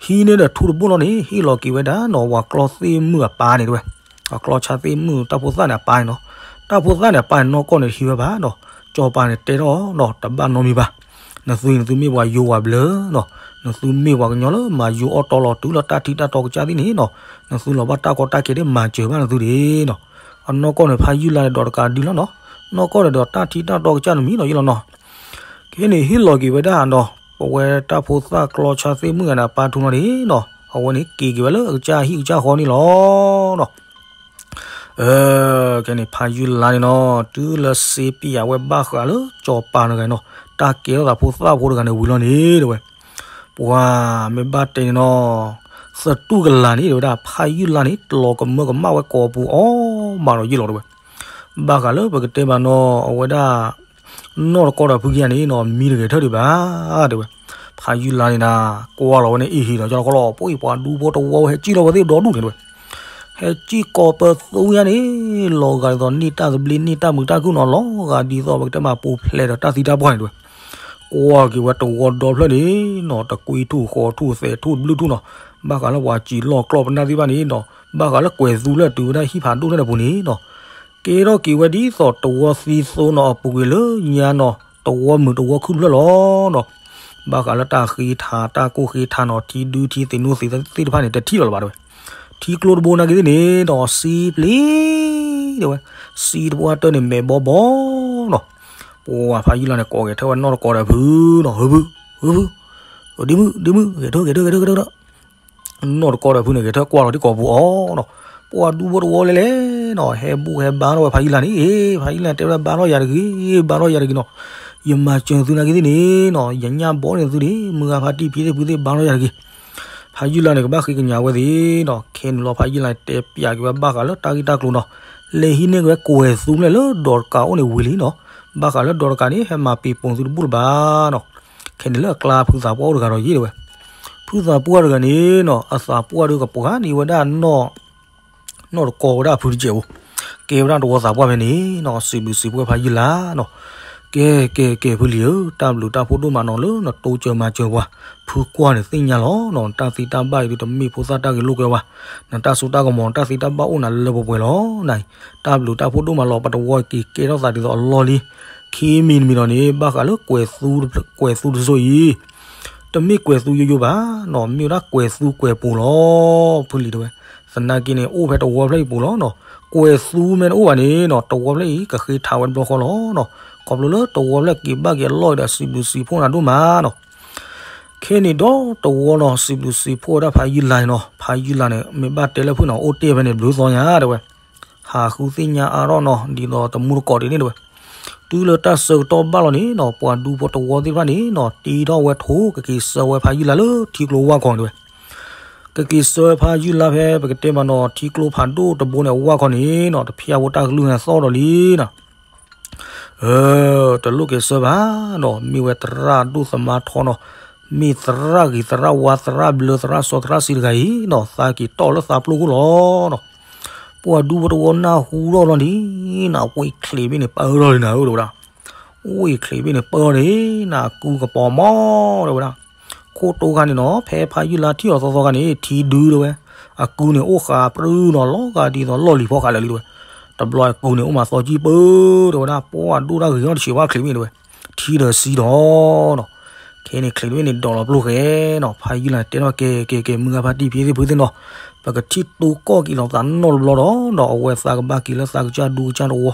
ဟံးန့ၢ်ဒီးထူတဘိလီၤန့ၣ် ဟ့ၣ်လီၤက့ၤဝဲဒၣ်နီၤ ပှၤကျီသ့ၣ်မုၢ်အပၢ်န့ၣ်တဲဝဲ, ပှၤကျီဆါသ့ၣ်မုၢ်တၢ်ဖိသၣ်န့ၣ်အပၢ်န့ၣ်နီၤ, တၢ်ဖိသၣ်န့ၣ်အပၢ်န့ၣ်နီၢ်ကီၢ်န့ၣ်တဟံးဝဲဘၣ်နီၤ, ကၠီၤပၤန့ၣ်တဲထီၣ်နီၤ တဘၣ်နီတမံၤဘၣ် နသုနသုမ့ၢ်ပှၤယိၤဝၤဘျၢနီၤ, နသုမ့ၢ်ပှၤကညီလၢမၤယိၤအီၣ်တီလီၤတုၤလၢတၢ်ထံတၢ်တီကစၢ်သ့ၣ်န့ၣ်နီၤ, နသုလီၤဘၣ်တၢ်ကီတၢ်ခဲဒ်မၤစၢၤဘၣ်နသုဒၣ်နီၤ, အနီၢ်ကီၢ်န့ၣ်ဖးယုၢ်လါဒီးတကးဒုလီၤနီၤ, နီၢ်ကီၢ်န့ၣ်ဒီးတၢ်ထံတၢ်တီကစၢ်တမံၤနီၤယ့လီၤနီၤ, ခဲန့ၣ်ဟ့ၣ်လီၤက့ၤဝဲဒၣ်နီၤ ပဝဲတၢ်ဖိသၣ်ကျီဆါသ့ၣ်မုၣ်ဂၤန့ၣ် အပၢ်ထူလီၤန့ၣ်နီၤ, အဝဲန့ၣ်က့ၤက့ၤဝဲလၢအကစၢ်ဟံၣ်ကစၢ်ဃီန့ၣ်လီၤနီၤ. ခဲန့ၣ်ဖးယုၢ်လါန့ၣ်နီၤ တုၤလၢစ့ပၠးဝဲဘၣ်ဃးလၢကၠီၤပၤတဂၤနီၤ, တၢ်ကဲထီၣ်သးဖိသၣ်ဖိတဂၤန့ၣ်ဝံၤလီၤန့ၣ်တဲဝဲ, ပှၤမ့ၢ်ဘၣ်တဲန့ၣ်နီၤ, သတူၢ်ကလာ်န့ၣ်တဲဝဲဒၣ် ဖးယုၢ်လါန့ၣ် တလီၤကမၢကမၣ်ဝဲကိာ်ပူၤအီၤမးဒီးယ့လီၤတဲဝဲ, ဘၣ်ဃးလၢပကတဲမးနီၤ အဝဲဒၣ် နီၢ်တကီၢ်ဒီးဖုကယၤန့ၣ်နီၤ မံတဂဲၤထၢၣ်ဒံးဘၣ်တဲဝဲ, ဖးယုၢ်လါန့ၣ်နၤ ကွၢ်လီၤဝဲန့ၣ်အ့ၣ်ဟံးဒီးကၠီလီၤခီလီၤ ပှၤဒူဖိတဝီဝဲဟဲစံၣ်လီၤဝဲသ့ၣ်ဒီဒူၣ်န့ၣ်တဲဝဲ, ဟဲစံၣ်ကိးပသူညါန့ၣ် လီၤဂာ်ဒ်သိးန့ၢ်တၢ်သဘျ့န့ၢ်တၢ်မုာ်တၢ်ခုၣ်နီၤ လီၤဂာ်ဒ်သိးပကတဲမးပူၤဖျဲးဒီးတၢ်သံတၢ်ပှၢ်န့ၣ်တဲဝဲ, ကွၢ်က့ၤဝဲတဝီဒီဖျၢၣ်န့ၣ်နီၤ တကွံထူၣ်ဃီထူၣ်သဲးထူၣ်တဘျုးထူၣ်နီၤ, ဘၣ်ဃးလၢပှၤစံၣ်လီၢ်ကျီၢ်ပနၢ်သ့ၣ်တဖၣ်န့ၣ်နီၤ ဘၣ်ဃးလၢကွဲၤသူလၢတုၤဝဲဒၣ်ဟံၣ်ဖးဒိၣ်န့ၣ်အပူၤန့ၣ်နီၤ ကဲထီၣ်က့ၤဝဲဒ်သိးတဝီသံသိနီၤ အပူၤကွံာ်လၢညါနီၤ တဝီမုာ်တဝီခုၣ်ဖျၢၣ်လီၤနီၤ, ဘၣ်ဃးလၢတၢ်ဃ့ထးတၢ်ကိၢ်ဃ့ထးနီၤ ထံဒုထံသ့ၣ်နိသ့ၣ်သ့ၣ်တဖၣ်န့ၣ် တထံၣ်လီၤလၢၤဘၣ်တဲဝဲ, ထံကျိတဘိနာ်က့သ့ၣ်န့ၣ်နီၤ စံပျ့ၤတဲဝဲ, စံတပှၢ်တၢၢ်န့ၣ်မဲာ်ဘီဘီနီၤ, ပှၤဖးယုၢ်လါန့ၣ် ကိးဂဲၤထၢၣ်ဝဲနီၢ်တကီၢ်ဒီးဖုနီၤ ဟၢဖု ဟၢဖု ဒ့မုၣ် ဒ့မုၣ် ဂဲၤထၢၣ် ဂဲၤထၢၣ် ဂဲၤထၢၣ် ဂဲၤထၢၣ် နီၢ်တကီၢ်ဒီးဖုန့ၣ် ဂဲၤထၢၣ်ကွၢ်လီၤဒ်ကိာ်ပူၤအီၤနီၤ, ပှၤဒူဖိတဝီလဲၣ်လဲၣ်နီၤ ဟဲဘူၣ်ဟဲဘါထီၣ်ဝဲဖးယုၢ်လါန့ၣ် ဖးယုၢ်လါတဲဝဲဒၣ်ဘါထီၣ်ယၤတဂ့ၤ ဘါထီၣ်ယၤတဂ့ၤနီၤ, ယမၤစၢၤသုနာ်က့သ့ၣ်န့ၣ်နီၤ ယညၣ်ဘီန့ၢ်သုဒၣ် မုၢ်ဂၤဖါတံၢ်ဖံသ့ၣ်ဖုသ့ၣ်ဘါထီၣ်ယၤတဂ့ၤ, ဖးယုၢ်လါန့ၣ် ကဘၣ်ဃ့ကညးဝဲသ့ၣ်နီၤ ခဲန့ၣ်လီၤဖးယုၢ်လါတဲပၠးက့ၤဝဲဘၣ်ဃးလၢတၢ်ဂ့ၢ်တၢ်ကျိၤနီၤ, လဲၤဟံးန့ၢ်က့ၤဝဲကွဲၤသူလၢလၢဒီးတကးအိၣ်န့ၣ်ဝံၤလံနီၤ, ဘၣ်ဃးလၢဒီးတကးန့ၣ် ဟဲမၤပံာ်ပိာ်သုတဘူၣ်လၢၤဘၣ်နီၤ ခဲန့ၣ်လၢအကျါဖုသးပှၢ်အိၣ်တဂၤဒီးယ့ၢ်တဲဝဲ, ဖုသးပှၢ်တဂၤန့ၣ်နီၤ အသးပှၢ်ဒုးကပှၤန့ၢ်ဝဲဒၣ်နီၢ် နီၢ်တကီၢ်ဝဲဒၣ်အဖုတကဲးဖိ, ကဲဝဲဒၣ်တဝီသးပှၢ်ဖဲန့ၣ်နီၤ စံးဘျုးစံးဖှိၣ်ဖးယုၢ်လါနီၤ, ကဲ ကဲ ကဲ ဖုလံၤဧၢ, တၢ်ဘျုးတၢ်ဖှိၣ်ဒိၣ်မးနီၤလၢနတိစၢၤမၤစၢၤပှၤ, ဖုကွၢ်န့ၣ်သ့ၣ်ညါလီၤနီၤ, တၢ်သ့တၢ်ဘၣ်အံၤဒုးတမ့ၢ်ဖိသၣ်တၢ်ဂ့ၤလိာ်ကွဲဘၣ်, နတၢ်စိတၢ်ကမီၤ နတၢ်သ့တၢ်ဘၣ်အိၣ်နၤလၢပှဲၤပှဲၤလီၤနၤ, တၢ်ဘျုးတၢ်ဖှိၣ်ဒိၣ်မးလီၤ, ပတဝီက့ၤကဲထီၣ်သးဒ်သိးအလီၢ်လံ, ခံမံၤတမံၤဒီးန့ၣ် ဘၣ်ဃးလၢကွဲၤသူတစိၢ်အံၤ တမ့ၢ်ကွဲၤသူယိယိဘၣ်နီၤ, မ့ၢ်ဝဲဒၣ်ကွဲၤသူကွဲၤပူၤလီၤ, ဖုလံၤတဲဝဲ, သနာ်က့န့ၣ် အိၣ်ဖဲတဝီဖျၢၣ်အံၤပူၤလီၤနီၤ, ကွဲၤသူမ့ၢ်တအိၣ်ဘၣ်န့ၣ်နီၤ တဝီဖျၢၣ်အံၤ ကဃ့ထးဝဲတဘျီဃီလီၤနီၤ, ခီဖျိလၢတဝီဖျၢၣ်က့ၤဘၣ်က့ၤအလီၢ်အံၤဒီး စံးဘျုးစံးဖှိၣ်နၤဒိၣ်မးနီၤ, ခဲန့ၣ်ဒီးတဝီနီၤ စံးဘျုးစံးဖှိၣ်ဝဲဒၣ်ဖးယုၢ်လါန့ၣ်နီၤ, ဖးယုၢ်လါန့ၣ် မ့ၢ်ဘၣ်တဲလၢဖုန့ၣ် အိၣ်တ့ၢ်ဖဲန့ၣ်ဘျုးသီညါတဲဝဲ ဟးဃုသ့ၣ်ညါအါထီၣ်နီၤ ဒ်သိးတမူတကိးဒ်န့ၣ်တဲဝဲ, တုၤလၢတၢ်ဆၢကတီၢ်ဘၣ်လီၤန့ၣ်နီၤ ပှၤဒူဖိတဝီသ့ၣ်တဖၣ်န့ၣ်နီၤ တ့ထီၣ်ဝဲထိၣ်ကက့ၤဆှၢဝဲဖးယုၢ်လါလၢထံကျိဝၢ်ခီန့ၣ်တဲဝဲ, ကက့ၤဆှၢဖးယုၢ်လါဖဲပကတဲမးနီၤ ထံကျိဖးဒိၣ်တဘိန့ၣ်အဝၢ်ခီန့ၣ်နီၤ တဖၠၣ်ဖိတၢ်ကလုၢ်န့ၣ်သီၣ်ဒီးလံနီၤ တလိၣ်က့ၤဆှၢဘၣ်နီၤ မ့ၢ်ဝဲသရၣ်ဒိၣ်သမါထီနီၤ, မ့ၢ်သရၣ်ဂ့ၤသရၣ်ဝါသရၣ်ဘျၢသရၣ်စီသရၣ်စံးတဂၤအံၤနီၤ သးက့ၤတီၢ်လၢသးပျိၢ်ခိၣ်လီၤနီၤ, ပှၤဒူဖိတဝီနၢ်ဟူထီၣ်လီၤန့ၣ်နီၤ ဝ့ၢ်ချံးဘ့ၣ်န့ၣ်ပၢထီၣ်လံနၤဧၢတဲဝဲဒၣ်, ဝ့ၢ်ချံးဘ့ၣ်န့ၣ်ပၢထီၣ်န့ၣ် နကူကပီၤမီၢ်တဲဝဲဒၣ်, ခိၣ်တိခါန့ၣ်နီၤ ဖဲဖးယုၢ်လါထံၣ်အီၤသီသီခါန့ၣ် ထံဒုတဲဝဲ, အကူန့ၣ်အိၣ်ဃးပြူနီၤ လီၤဂာ်ဒ်သိးလီၢ်လံၤဖီဃးလၢာ်လံတဲဝဲ, တဘျီအကူန့ၣ်အိၣ်မးသီကံၢ်ပၢတဲဝဲဒၣ်, ပှၤဒိၣ်တၢ်ဂ့ၤထီၣ်တဆံးဘၣ်ချံးဘ့ၣ်တဲဝဲ, ထံဒီးစံဒီးနီၤ ခဲန့ၣ်ချံးတဘ့ၣ်န့ၣ်ဒိးလီၤပျိၢ်ဃဲနီၤ ဖးယုၢ်လါန့ၣ်တဲထီၣ်ကဲကဲကဲ မုၢ်ဂၤဖါတံၢ်ဖံသ့ၣ်ဖုသ့ၣ်နီၤ, ပကထံၣ်တိကီၢ်က့ၤလီၤသးနီတဘျီဒီးနီၤ အဝဲသးကဘၣ်က့ၤလၢသးကစၢ်ဒူကစၢ်တဝီ,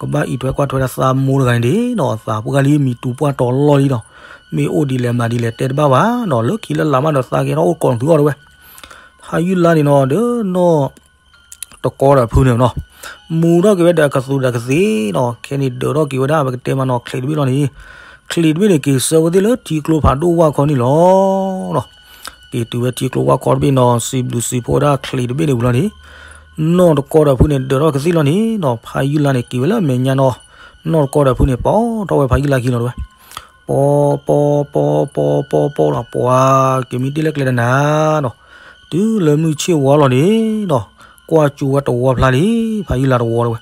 ကဘၣ်အံးထွဲကွၢ်ထွဲဒၣ်သးမိၢ်တဂၤန့ၣ်ဒ်နီၤ သးပှၢ်လံမံၤတူပှၢ်တီၤလီၢ်လံနီၤ, မ့ၢ်အိၣ်ဒ်လဲၣ်မၤဒ်လဲၣ်တဲတဘၣ်ဘၣ်နီၤ လၢခံလၢလာ်မးဒီးသးကဟဲထီၣ်အိၣ်တကိးနသုအီၤတဲဝဲ, ဖးယုၢ်လါန့ၣ်နီၤ ဒီးနီၢ် တကီဒီးဖုန့ၣ်နီၤ, မူထီၣ်က့ၤဝဲဒီးအကသူးဒီးကသ့နီၤ ခဲန့ၣ်ဒၢးထီၣ်က့ၤဝဲဒၣ် ပကတဲမးနီၤ ချံးတဘ့ၣ်လီၤန့ၣ်, ချံးတဘ့ၣ်န့ၣ် က့ၤဆှၢဝဲသ့ၣ်လၢထံကျိဖးဒိၣ်ဝၢ်ခီန့ၣ်လီၤနီၤ, က့ၤတုၤဝဲထံကျိဝၢ်ခီတဘ့ၣ်နီၤ စံးဘျုးစံးဖှိၣ်ဝဲဒၣ်ချံးတဘ့ၣ်န့ၣ်ဝံၤလီၤန့ၣ်, နီၢ်တကီဒီးဖုန့ၣ် ဒၢးထီၣ်ကသ့ၣ်လီၤန့ၣ်နီၤ ဖးယုၢ်လါန့ၣ် က့ၤဝဲလၢအမဲာ်ညါနီၤ, နီၢ်တကီဒီးဖုန့ၣ် ပိာ်ထီၣ်ဝဲဖးယုၢ်လါခံလီၤတဲဝဲ ပီပီပီပီပီပီလီၤ ပှၤက့ၤမံတ့ၢ်လၢကျဲတနၤနီၤ, တုၤလၢမုၢ်ဆ့ၣ်ဝါလီၤန့ၣ်နီၤ, ကွၢ်ကၠိဝဲတဝီဖျါလံ, ဖးယုၢ်လါတဝီတဲဝဲ,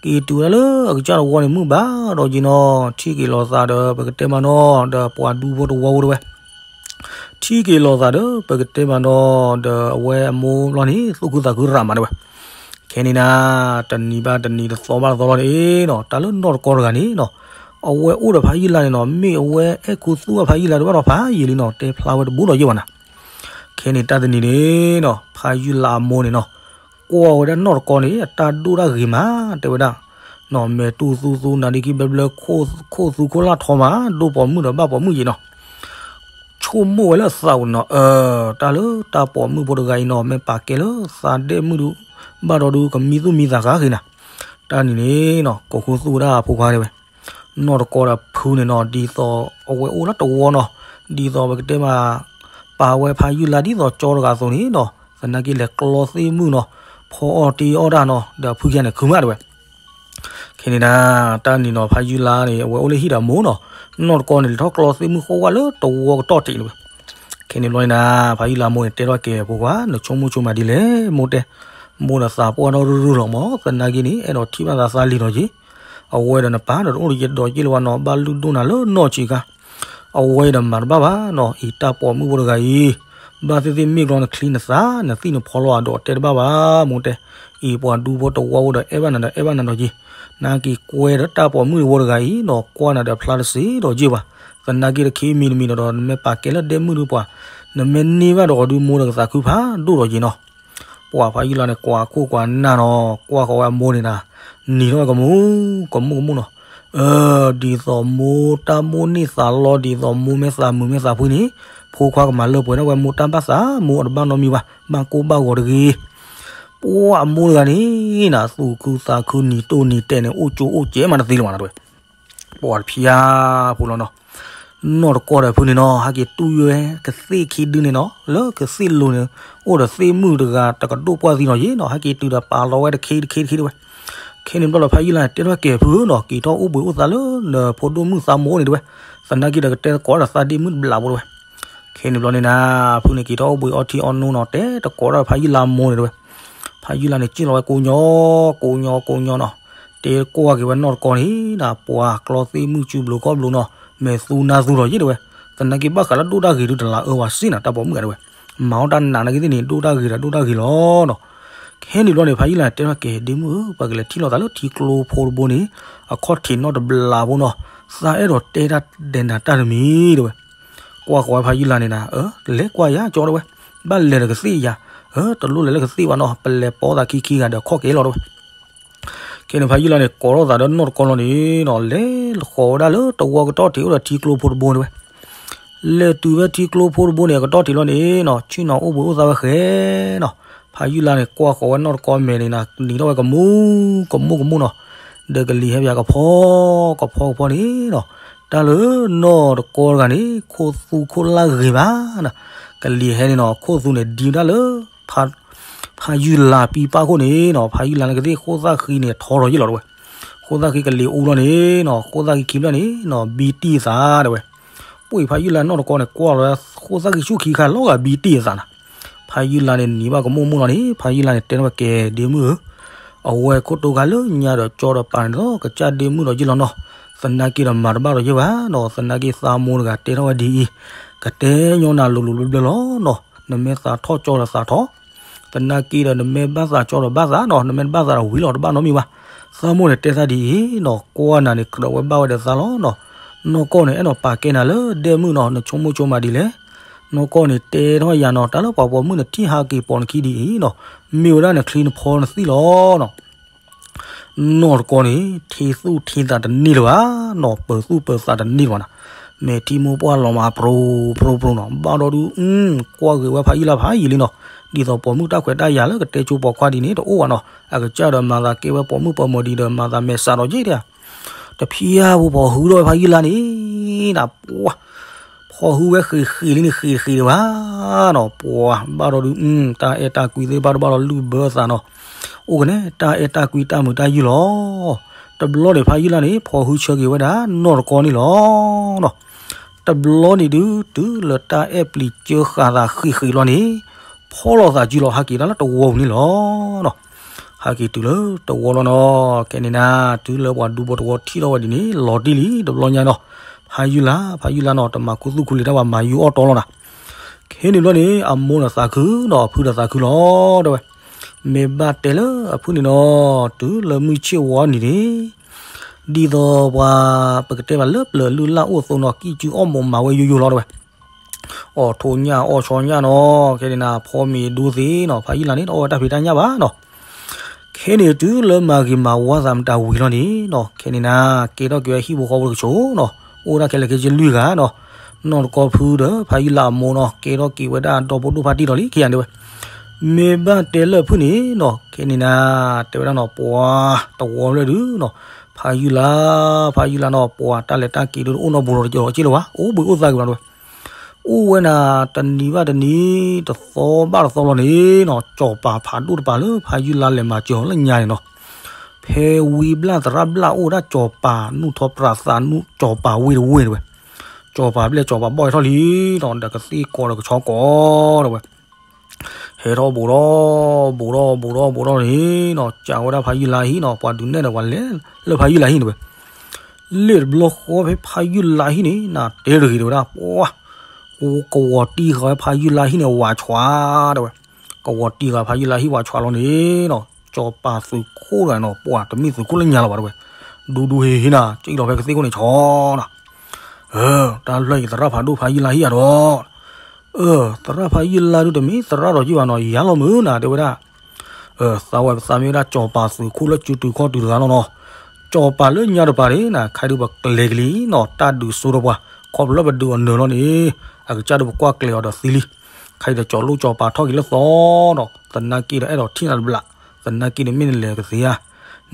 က့ၤတုၤဝဲဒၣ်လၢအကစၢ်တဝီန့ၣ်မုၢ်ဘၣ်ဒီးက့ၤနီၤ, ထံၣ်က့ၤလိာ်သးဒီး ပကတဲမးနီၤ ဒီးပှၤဒူဖိတဝီဖိတဲဝဲ ထံၣ်က့ၤလိာ်သးဒီး ပကတဲမးနီၤ ဒီးအဝဲအမိၢ်လီၤန့ၣ် သူၣ်ခုသးခုရးမးတဲဝဲ, ခဲန့ၣ်နၤ, တနံၤဘၣ်တနံၤ တသီဘၣ်တသီလီၤန့ၣ်နီၤ, တၢ်လၢနီၢ်တကီတဂၤန့ၣ်နီၤ, အဝဲအိၣ်ဒီးဖးယုၢ်လါန့ၣ်နီၤ မ့ၢ်အဝဲအဲၣ်ခူသူၣ်ဘၣ်ဖးယုၢ်လါတဘၣ်ဒီးဖးယံာ်လံနီၤ တဲဖျါဝဲတဘူးဒီးယဲၢ်ဘၣ်နၤ, ခဲန့ၣ်တၢ်တနံၤန့ၣ်နီၤ ဖးယုၢ်လါအမိၢ်န့ၣ်နီၤ, ကွၢ်ဝဲဒၣ်နီၢ်တကီန့ၣ် အတၢ်ဒိၣ်တၢ်ဂ့ၤမး တဲဝဲဒၣ်, နီၤ မဲာ်တူၢ်သူသူ နါဒ့ခံဘျဲဘျဲ ခိၣ်သူခိၣ်လၢ်ထီမး ဒိၣ်ပိာ်မုၣ်ဒီးဘၣ်ပိာ်မုၣ်ယံၤနီၤ ဆိကမိၣ်ဝဲလၢအသးပူၤနီၤ, အၢ တၢ်လၢတၢ်ပိာ်မုၣ်ဖိတဂၤအံၤနီၤ မ့ၢ်ပာ်ကဲလၢသးဒဲၣ်မုၣ်ဒုး ဘၣ်ဒီးဒုး ကမံသူၣ်မံသးဃာ်ဃ့နၤ, တၢ်န့ၣ်န့ၣ်နီၤ ကိးခူသူၣ်ဝဲဒၣ်အဖိခွါတဲဝဲ, နီၢ်တကီဒီးဖုန့ၣ်နီၤ ဒ်သိးအဝဲအိၣ်လၢတဝီနီၤ, ဒ်သိးပကတဲမး ပာ်ဝဲဖးယုၢ်လါဒ်သိးကၠီတဂၤအသိးန့ၣ်နီၤ သနာ်က့လဲၤကျီသ့ၣ်မုၣ်နီၤ, ဖီအီၣ်တ့အီၣ်တၢ်နီၤ ဒီးဖုကန့ၣ်ခုမးတဲဝဲ ခဲန့ၣ်နၤ, တၢ်န့ၣ်နီၤ ဖးယုၢ်လါန့ၣ် အဝဲအိၣ်လၢဟံၣ်ဒီးမိၢ်နီၤ, နီၢ်တကီန့ၣ် လဲၤထီၣ်ကျီသ့ၣ်မုၣ်ဃီဝဲလၢတဝီကတီၢ်တံးန့ၣ်ဝဲ, ခဲန့ၣ်ဘျီန့ၣ်နၤ ဖးယုၢ်လါမိၢ်န့ၣ် တဲထီၣ်ကဲဖိခွါ နဆိကမိၣ်ဆိကမးဒ်လဲၣ် မိၢ်တဲ, မိၢ်ဒီးသးပှၢ်ထီၣ်ရုၢ်ရုၢ်လီၤမး သနာ်က့န့ၣ် အဲၣ်ဒိးထံၣ်ဘၣ်သးသးလံၤနီၤက့ၤ, အဝဲဒီးနပၢ်ဒီးတအိၣ်တယဲၢ်ဒီးက့ၢ်လၢၤဘၣ်နီၤ ဘၣ်လုၢ်ဒိၣ်နၤလၢနီၢ်ဆံးခါ အဝဲဒီးမၤတဘၣ်ဘၣ်နီၤ အံၤတၢ်ပိာ်မုၣ်ဖိတဂၤအံၤ, ဘၣ်သ့ၣ်သ့ၣ်မ့ၢ်ကျီနချံနသၣ် နသံၣ်နဖီလီၤဒီးတဲတဘၣ်ဘၣ် မိၢ်တဲ, အံၤပှၤဒူဖိတဝီဖိဒီးအဲၣ်ဘၣ်နၤဒီးအဲၣ်ဘၣ်နၤဒီးက့ၤ, နက့ၤကွဲဒီးတၢ်ပိာ်မုၣ်ဖိတဂၤအံၤနီၤ ကွၢ်နၤဒီးဖျါတစ့ဒီးက့ၢ်ဘၣ်, သနာ်က့တခ့မံၤတမံၤဒီး နမ့ၢ်ပာ်ကဲလၢဒဲမုၣ်ဒုးပှၤ, နမ့ၢ်န့ၢ်ဘၣ်ဒီးအီၤဒုးမိၢ်ဒီးကသးခုဖးဒိၣ်ဒီးက့ၤနီၤ ပှၤဖးယုၢ်လါန့ၣ် ကွၢ်ခိၣ်ကွၢ်နၢ်နီၤ ကွၢ်ဃီၤဝဲအမိၢ်န့ၣ်နၤ, နံၤထီၣ်ဝဲကမူ, ကမူကမူနီၤ, အၢ ဒ်သိးမိၢ်တၢ်မိၣ်န့ၢ်သးလီ ဒ်သိးမိၢ်မ့ၢ်သးမုာ်မ့ၢ်သးဖှံန့ၣ်, ဖိခွါကမၤလၢပှဲၤထီၣ်ဝဲမိၢ်တၢ်ဘၣ်သး မိၢ်အတဘၣ်နီတမံၤဘၣ်, ဘၣ်ကိၢ်ဘၣ်ဂီၤတဂ့ၤ, ပှၤအမိၢ်တဂၤန့ၣ်နၤ သူၣ်ခုသးခုနံၤတိၢ်နံၤတဲာ်န့ၣ် အိၣ်ကၠိအိၣ်ကဲးမးတသ့လၢၤဘၣ်နၤတဲဝဲ ပှၤတဖျါဖိလီၤနီၤ, နီၢ်တကီဒီးဖုန့ၣ်နီၤ ဟဲက့ၤတူၢ်ယွဲကသ့ၣ်ခံဒုန့ၣ်နီၤ လၢကသ့ၣ်လိၤန့ၣ် အိၣ်ဒီးသ့ၣ်မုၣ်တဂၤတကဒိၣ်ပှၢ်သံနီၤယ့ၣ်နီၤ ဟဲက့ၤတုၤဒီးပာ်လီၤဝဲတခ့တခ့တခ့တဲဝဲ, ခဲန့ၣ်ဘျီဒီးဖးယုၢ်လါန့ၣ် တဲထီၣ်ကဲၤဖုဧၢနီၤ က့ၤထီၣ်အိၣ်ဘှံးအိၣ်သါလၢနဖိဒိၣ်မုၣ်သးမိၢ်န့ၣ်တဲဝဲ, သနာ်က့ဒီးကတဲသကိးဒီးသးဒ့မုၣ်တဘျးဖိတဲဝဲ, ခဲန့ၣ်ဘျီန့ၣ်နၤ ဖုန့ၣ်က့ၤထီၣ်အိၣ်ဘှံးအီထံအီနိနီၤ တဲသကိးဒီးဖးယုၢ်လါမိၢ်န့ၣ်တဲဝဲ, ဖးယုၢ်လါန့ၣ် စံၣ်လီၤဝဲကိးညီ, ကိးညီကိးညီနီၤ, တဲကွၢ်က့ၤဝဲနီၢ်တကီန့ၣ် ပှၤကျီသ့ၣ်မုၣ်စုဘျိးခီၣ်ဘျိးနီၤ မဲာ်သူနါသူထီၣ်ယ့ၣ်တဲဝဲ, သနာ်က့ဘၣ်ဃးလၢဒိၣ်တၢ်ဂ့ၤဒုးတလးအၢဝဲစ့ၢ်နၤ တၢ်ပိာ်မုၣ်ဂၤတဲဝဲ, မၤအီၣ်တၢ်နးနကသ့ၣ်န့ၣ် ဒိၣ်တၢ်ဂ့ၤဒီးဒိၣ်တၢ်ဂ့ၤလီၤနီၤ. ခဲန့ၣ်ဘျီန့ၣ် ဖါယုၢ်လၤတဲထီၣ်က့ၤ ဒ့မုၣ်ဧၢ ပှၤကလဲၤထံၣ်လိာ်သးလၢထံကျိဖိတဘိန့ၣ် အခီၣ်ထံးနီၣ်တဘျီဖိနီၤ, သးအဲၣ်ဒိးတဲတၢ်ဒဲးနၤတၢ်တမံၤတဲဝဲ. ကွၢ်ဃီၤဝဲဖါယုၢ်လၤန့ၣ်နၤ, လဲၤကွၢ်ယၤကၠီတဲဝဲ, ဘၣ်လဲၤဒီးကသ့ၣ်ယၤ, တလိၣ်လဲၤလၢကသ့ၣ်ဘၣ်နီၤ ပလဲၤပိာ်သးခံခံဂၤဒီးခီၣ်က့ၤလီၤတဲဝဲ. ခဲန့ၣ်ဖါယုၢ်လၤန့ၣ် ကိးထီၣ်သးဒီးနီၢ်တကီလီၤန့ၣ်နီၤ လဲၤဃီၤဝဲဒၣ်လၢတဝီကတီၢ်ထံးအိၣ်ဒီးထံကျိဖိတဘိတဲဝဲ. လဲၤတုၤဝဲထံကျိဖိတဘိန့ၣ် အကတီၢ်ထံးလီၤန့ၣ်နီၤ ဆ့ၣ်နီၤအိၣ်ဘှံးအိၣ်သါဝဲဃဲနီၤ. ဖါယုၢ်လၤန့ၣ် ကွၢ်ဃီၤဝဲနီၢ်တကီမဲာ်န့ၣ်နၤ နံၤထီၣ်ဝဲကမူကမူကမူနီၤ, ဒီးကလံၤဟဲပၠးကဖီကဖီကဖီန့ၣ်နီၤ, တၢ်လၢနီၢ်တကီတဂၤန့ၣ် ခိၣ်သူခိၣ်လၢ်ဂ့ၤဘၣ်နၤ, ကလံၤဟဲန့ၣ်နီၤ ခိၣ်သူန့ၣ်ဒံးဝဲဒၣ်လၢ ဖါယုၢ်လၤပံပၢ်ခိၣ်န့ၣ်နီၤ ဖါယုၢ်လၤန့ၣ်ကသ့ၣ် ဃိၣ်သၣ်ဃံန့ၣ်ထီထီၣ်ယ့ၣ်လီၤတဲဝဲ. ဃိၣ်သၣ်ဃံကလံၤအူလီၤန့ၣ်နီၤ ဃိၣ်သၣ်ဃံခံဖျၢၣ်န့ၣ်နီၤ ဘံတံၢ်အသးတဲဝဲ. ပှ့ၤဖါယုၢ်လၤနီၢ်တကီန့ၣ် ကွၢ်လီၤဝဲ ဃိၣ်သၣ်ဃံဆူၣ်ခံခါလီၤဂာ်ဘံတံၢ်အသးနၤ. ဖါယုၢ်လၤန့ၣ်နံၤဘၣ်ကမူကမူလီၤန့ၣ် ဖါယုၢ်လၤန့ၣ်တဲထီၣ်ဝဲကဲ ဒ့မုၣ်ဧၢ အဝဲခိၣ်တိၤခါလၢညါဒီးကၠီဒီးပာ်န့ၣ်ဒီး ကစၢ်ဒ့မုၣ်ဒီးယ့ၢ်လီၤနီၤ, သနာ်က့ဒီးမၤတဘၣ်ဒီးယ့ၢ်ဘၣ်နီၤ, သနာ်က့သးမိၢ်တဂၤတဲထီၣ်ဝဲဒ်အံၤ, ကတဲညီနၤလိၤလိၤဘျၢဘျၢလီၤနီၤ, နမ့ၢ်သးထီၣ်ကၠီဒီးသးထီၣ်, သနာ်က့ဒီးနမ့ၢ်ဘၣ်သးကၠီဒီးဘၣ်သးနီၤ, နမ့ၢ်တဘၣ်သးဒီးဝံၤလီၤ တဘၣ်နီတမံၤဘၣ်. သးမိၢ်န့ၣ်တဲသးဒ်အံၤနီၤ, ကွၢ်နၤန့ၣ် ကြၢးဝဲဘၣ်ဝဲဒီးသးလီၤနီၤ, နီၢ်ကီၢ်န့ၣ် အဲၣ်ဒိးပာ်ကဲနၤလၢဒဲမုၣ်နီၤ, နဆိကမိၣ်ဆိကမးဒ်လဲၣ်. နီၢ်ကီၢ်န့ၣ်တဲထီၣ်ယၤနီၤ, တၢ်လၢပှၤပိာ်မုၣ်နထံၣ်ဟးက့ၤပိာ်နခံဒ်အံၤနီၤ, မ့ၢ်ဝဲဒၣ်နချံနဖီနသံၣ်လီၤနီၤ. နီၢ်တကီန့ၣ် ထံသူၣ်ထံသးတန့ၢ်လၢၤဘၣ်နီၤ, ပၢၤသူၣ်ပၢၤသးတန့ၢ်လၢၤဘၣ်နၤ, မဲာ်ထံမိၢ်ပှၢ်လီၤမးပြိပြိပြိနီၤ, ဘၣ်ဒီးဒုး ကွၢ်ဂ့ၤဝဲဖါယုၢ်လၤဖးယံာ်လံနီၤ, ဒ်သိးပိာ်မုၣ်တၢ်ခွဲးတၢ်ယာ်လၢကတဲဆိပိာ်ခွါဒ်န့ၣ် တအိၣ်ဘၣ်နီၤ, အကစၢ်ဒီးမၤသးကဲဝဲပိာ်မုၣ်ပိာ်မၢၤဒ်ဒီး မၤသးမဲာ်ဆှးဒီးယ့ၢ်ဒၣ် တဖံယါဖိဖီၣ်ဟုဒီးဝဲဖါယုၢ်လၤန့ၣ်နၤ, ပှၤ ဖီၣ်ဟုဝဲဃ့ဃ့လံန့ၣ် ဃ့တဃ့ဒံးဘၣ်နီၤ, ပှၤဘၣ်ဒီးဒုး တၢ်အဲၣ်တၢ်ကွံသ့ၣ်တဖၣ်တဘၣ်ဒီးလုၢ်ဘၢအသးနီၤ, အိၣ်ကနဲ တၢ်အဲၣ်တၢ်ကွံတၢ်မုာ်တၢ်ယုၢ်လီၤ. တဘျီန့ၣ် ဖါယုၢ်လၤန့ၣ် ဖီၣ်ဟုဆၢက့ၤဝဲဒၣ်နီၢ်တကီန့ၣ်လီၤ. တဘျီန့ၣ်ဒုး တုၤလၢတၢ်အဲၣ်ပျံၤစၢဃာ်သးဃ့ဃ့လီၤန့ၣ် ဖီၣ်လိာ်သးစုလီၤ ဟးက့ၤတၢ်လၢတဝီပူၤန့ၣ်လီၤ. ဟဲက့ၤတုၤလၢတဝီလီၤနီၤ, ခဲန့ၣ်နၤ တုၤလၢပှၤဒူဖိတဝီထံၣ်ထီၣ်ဝဲဒ်န့ၣ် လီၤတံၢ်လံ တဘျီညါနီၤ, ဖါယုၢ်လၤ ဖါယုၢ်လၤနီၤ တမၤခူသူၣ်ခူလံၤတၢ်ဘၣ် မၤယုၢ်အီၣ်တီလီၤနၤ. ခဲန့ၣ်ဘျီန့ၣ် အမိၢ်ဒီးသးခုနီၤ အဖုဒီးသးခုလီၤတဲဝဲ, မ့ၢ်ဘၣ်တဲလၢအဖုန့ၣ်နီၤ တုၤလၢမုၢ်ဆ့ၣ်ဝီနံၤန့ၣ် ဒ်သိးပှၤ ပကတဲဘၣ်လၢပျၢၤလုၢ်လၢ်အိၣ်အသိးနီၤ ကံၢ်စုအီၣ်မိာ်မၤဝဲယိယိလီၤတဲဝဲ အီၣ်ထိၣ်ညၣ်အီၣ်ဆီညၣ်နီၤ, ခဲန့ၣ်နၤ ဖီမ့ၤဒိသ့နီၤ, ဖါယုၢ်လၤန့ၣ် တအီၣ်ဝဲတၢ်ဖံးတၢ်ညၣ်ဘၣ်နီၤ. ခဲန့ၣ်တုၤလၢမၤဂ့ၤမၤဝါသးမတၤဝံၤလီၤန့ၣ်နီၤ, ခဲန့ၣ်နၤ ကဲထီၣ်က့ၤဝဲဟံၣ်ဖိဃီဖိတကဆိနီၤ, အိၣ်ဒၣ်ခဲလၢာ်ခဲဆ့လွံၢ်ဂၤနီၤ, နီၢ်တကီဖုဒီး ဖါယုၢ်လၤအမိၢ်နီၤ ကဲထီၣ်က့ၤဝဲဒၣ်ဒီဖိဒိၣ်ဖါတံၢ်ဒီးလံ ခံဂၤန့ၣ်ဝဲ မ့ၢ်ဘၣ်တဲလၢဖုန့ၣ်နီၤ, ခဲန့ၣ်နၤ တဲဝဲဒၣ်နီၤ ပှၤတဝီဖျၢၣ်ဒုးနီၤ, ဖါယုၢ်လၤ ဖါယုၢ်လၤနီၤ ပှၤတၢ်လဲၤတၢ်က့ၤဒုးတအိၣ်နီတပူၤဒီး တကဲးလၢၤဘၣ် အိၣ်ဘှံးအိၣ်သါက့ၤဘၣ်တဲဝဲ, အိၣ်ဝဲနၤ တနံၤဘၣ်တနံၤ တသီဘၣ်တသီလီၤန့ၣ်နီၤ, စီၤပၤဖးဒိၣ်တပၤလၢဖါယုၢ်လၤလဲၤမၤစၢၤအီၤလၢညါန့ၣ်နီၤ, ဖဲဝံဘျၣ်သရၣ်ဘျၣ်အိၣ်ဝဲဒၣ်စီၤပၤနူၢ်ထီပြးသးနူၢ် စီၤပၤဝ့ၢ်တဝ့ၢ်တဲဝဲ, စီၤပၤဘျဲၣ်စီၤပၤဘီၣ်ဟဲထီၣ်လံနီၤ, ဒီးကသ့ၣ်ကီးဒီးကဆီကီးတဲဝဲ ဟဲထီၣ်ဘူးထီၣ် ဘူးထီၣ် ဘူးထီၣ် ဘူးထီၣ်န့ၣ်နီၤ, စံးဝဲဒၣ်ဖါယုၢ်လၤဟံၣ်နီၤ, ပှၤဒုးနဲၣ်ဒီးပှၤလဲၤလၢဖါယုၢ်လၤဟံၣ်န့ၣ်ဝဲ, လ့ၣ်တဘျီဃီဖဲဖါယုၢ်လၤဟံၣ်န့ၣ် နၤတဲတဂ့ၤတဲဝဲဒၣ်, ပှၤ ကဝီၤတံၢ်ဃာ်ဝဲဖါယုၢ်လၤဟံၣ်န့ၣ် ဝးဆွးတဲဝဲ, ကဝီၤတံၢ်ဃာ်ဖါယုၢ်လၤဟံၣ်ဝးဆွးလီၤန့ၣ်နီၤ, စီၤပၤသုးခိၣ်တဂၤနီၤ ပှၤတမ့ၢ်သုးခိၣ်လၢညါလီၤဘၣ်တဲဝဲ, ဒူဒူဟ့ၣ်ဟ့ၣ်နၤ စံၣ်လီၤဖဲကသ့ၣ်ခိၣ်န့ၣ်ဆီနီၤ တၢ်လွဲၢ်က့ၤသရၣ်ဖးဒိၣ်ဖါယုၢ်လၤဟံၣ်အဒီး, သရၣ်ဖါယုၢ်လၤဒုးတမ့ၢ်သရၣ်ဒီးယုၢ်ဘၣ်နီၤ ယၤလီၤမုာ်နၤတဲဝဲဒၣ်, သးဝဲပသးမ့ၢ်ဝဲဒၣ်စီၤပၤသုးခိၣ်လၢစုတုၤခီၣ်တုၤတဂၤလီၤနီၤ, စီၤပၤလၢညါတပၤန့ၣ်နၤ ခဲဒုးပကလဲၤကလံနီၤ တၢ်ဒုးစိတပှၤ ခီဖျိလၢပဒုးအနၢၤလီၤန့ၣ်, အကစၢ်ဒုးပကွၢ်ကျဲၤအီၤဒီးသံလံ, ခဲအံၤဒီးစီၤလိၣ်စီၤပၤထီၣ်က့ၤလၢသီနီၤ သနာ်က့ဒီးအဲၣ်ဒိးထံၣ်နၤတဘျီ, သနာ်က့န့ၣ်မ့ၢ်နလဲၤကသ့ဧါ,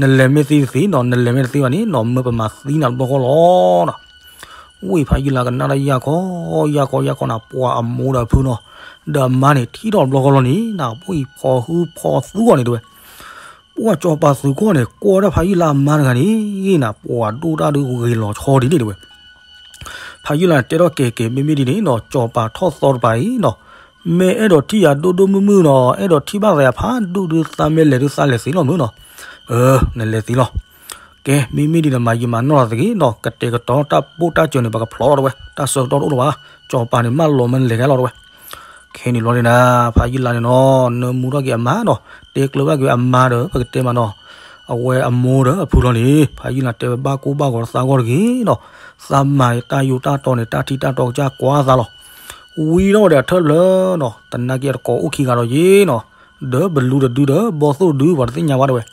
နလဲၤမ့ၢ်သ့တသ့နီၤ နလဲၤမ့ၢ်တသ့ဘၣ်န့ၣ်နီၤ မၢပမၤသံနၤတဘျီဃီလီၤနီၤ, ဝ့ၢ်ဖါယုၢ်လၤကနၣ်တၢ်ယၢ်ခီ, ယၢ်ခီ ယၢ်ခီနၤ ပှၤအမိၢ်ဒီးအဖုနီၤ, ဒီးအမါန့ၣ်ထံၣ်ထီၣ်တဘျီဃီလီၤန့ၣ်နၤ ဝ့ၢ်ဖီၣ်ဟုဖီၣ်သူအီၤန့ၣ်တဲဝဲ, ပှၤစီၤပၤသုးခိၣ်န့ၣ် ကွၢ်ဒၣ်ဖါယုၢ်လၤအမါတဂၤန့ၣ်နၤ ပှၤဒိၣ်တၢ်ဒုးဂ့ၤလီၤဆီဒ်န့ၣ်တဲဝဲ ဖါယုၢ်လၤတဲထီၣ်ကဲၤကဲၤ မ့မ့ၢ်ဒ်န့ၣ်နီၤ စီၤပၤထီၣ်သီတပၤအံၤနီၤ, မ့ၢ်အဲၣ်ဒိးထံၣ်ယၤဒိၣ်ဒိၣ်မုၢ်မုၢ်နီၤ အဲၣ်ဒိးထံၣ်ဘၣ်သးယၤဖးဒိၣ်ဒုးသးမ့ၢ်လဲၤဒုးသးလဲၤသ့လီၤမုၢ်နီၤ, နလဲၤသ့လီၤ, ကဲ မ့မ့ၢ်ဒ်န့ၣ် မၤယံာ်မၤနီၢ်လီၤသက့နီၤ, ကတဲာ်ကတီၤတၢ်ပိၢ်တၢ်စၢၤန့ၣ် ပကဖျိးလီၤတဲဝဲ, တၢ်ဆၢကတီၢ်တအိၣ်လၢၤဘၣ်, ကၠီၤပၤန့ၣ် မၢလီၤမၢလဲၤခဲလီၤတဲဝဲ. ခဲန့ၣ်ဘျီန့ၣ်နၤ ဖးယုၢ်လါန့ၣ်နီၤ နၢမူထီၣ်က့ၤအမါနီၤ, တဲကျၢၤဘၣ်က့ၤအမါဒီး ပကတဲမးနီၤ, အဝဲအမိၢ်ဒီးအဖုလီၤန့ၣ် ဖးယုၢ်လါတဲဝဲ ဘၣ်ကိၢ်ဘၣ်ဂီၤသးဂီၢ်တဂ့ၤနီၤ, သးမၤတၢ်ယိးတၢ်တီန့ၣ် တၢ်ထံတၢ်တီကစၢ်ကွၢ်သးလီၤ. ဝံထီၣ်ဝဲဒီးအထၢၣ်တဖျၢၣ်နီၤ, သနာ်က့အတကိးအိၣ်ခံဂၤဒီးယ့နီၤ, ဒီးဘလူတဒုဒီး ဘီသိၣ်တဒု ပှၤတသ့ၣ်ညါဘၣ်တဲဝဲ.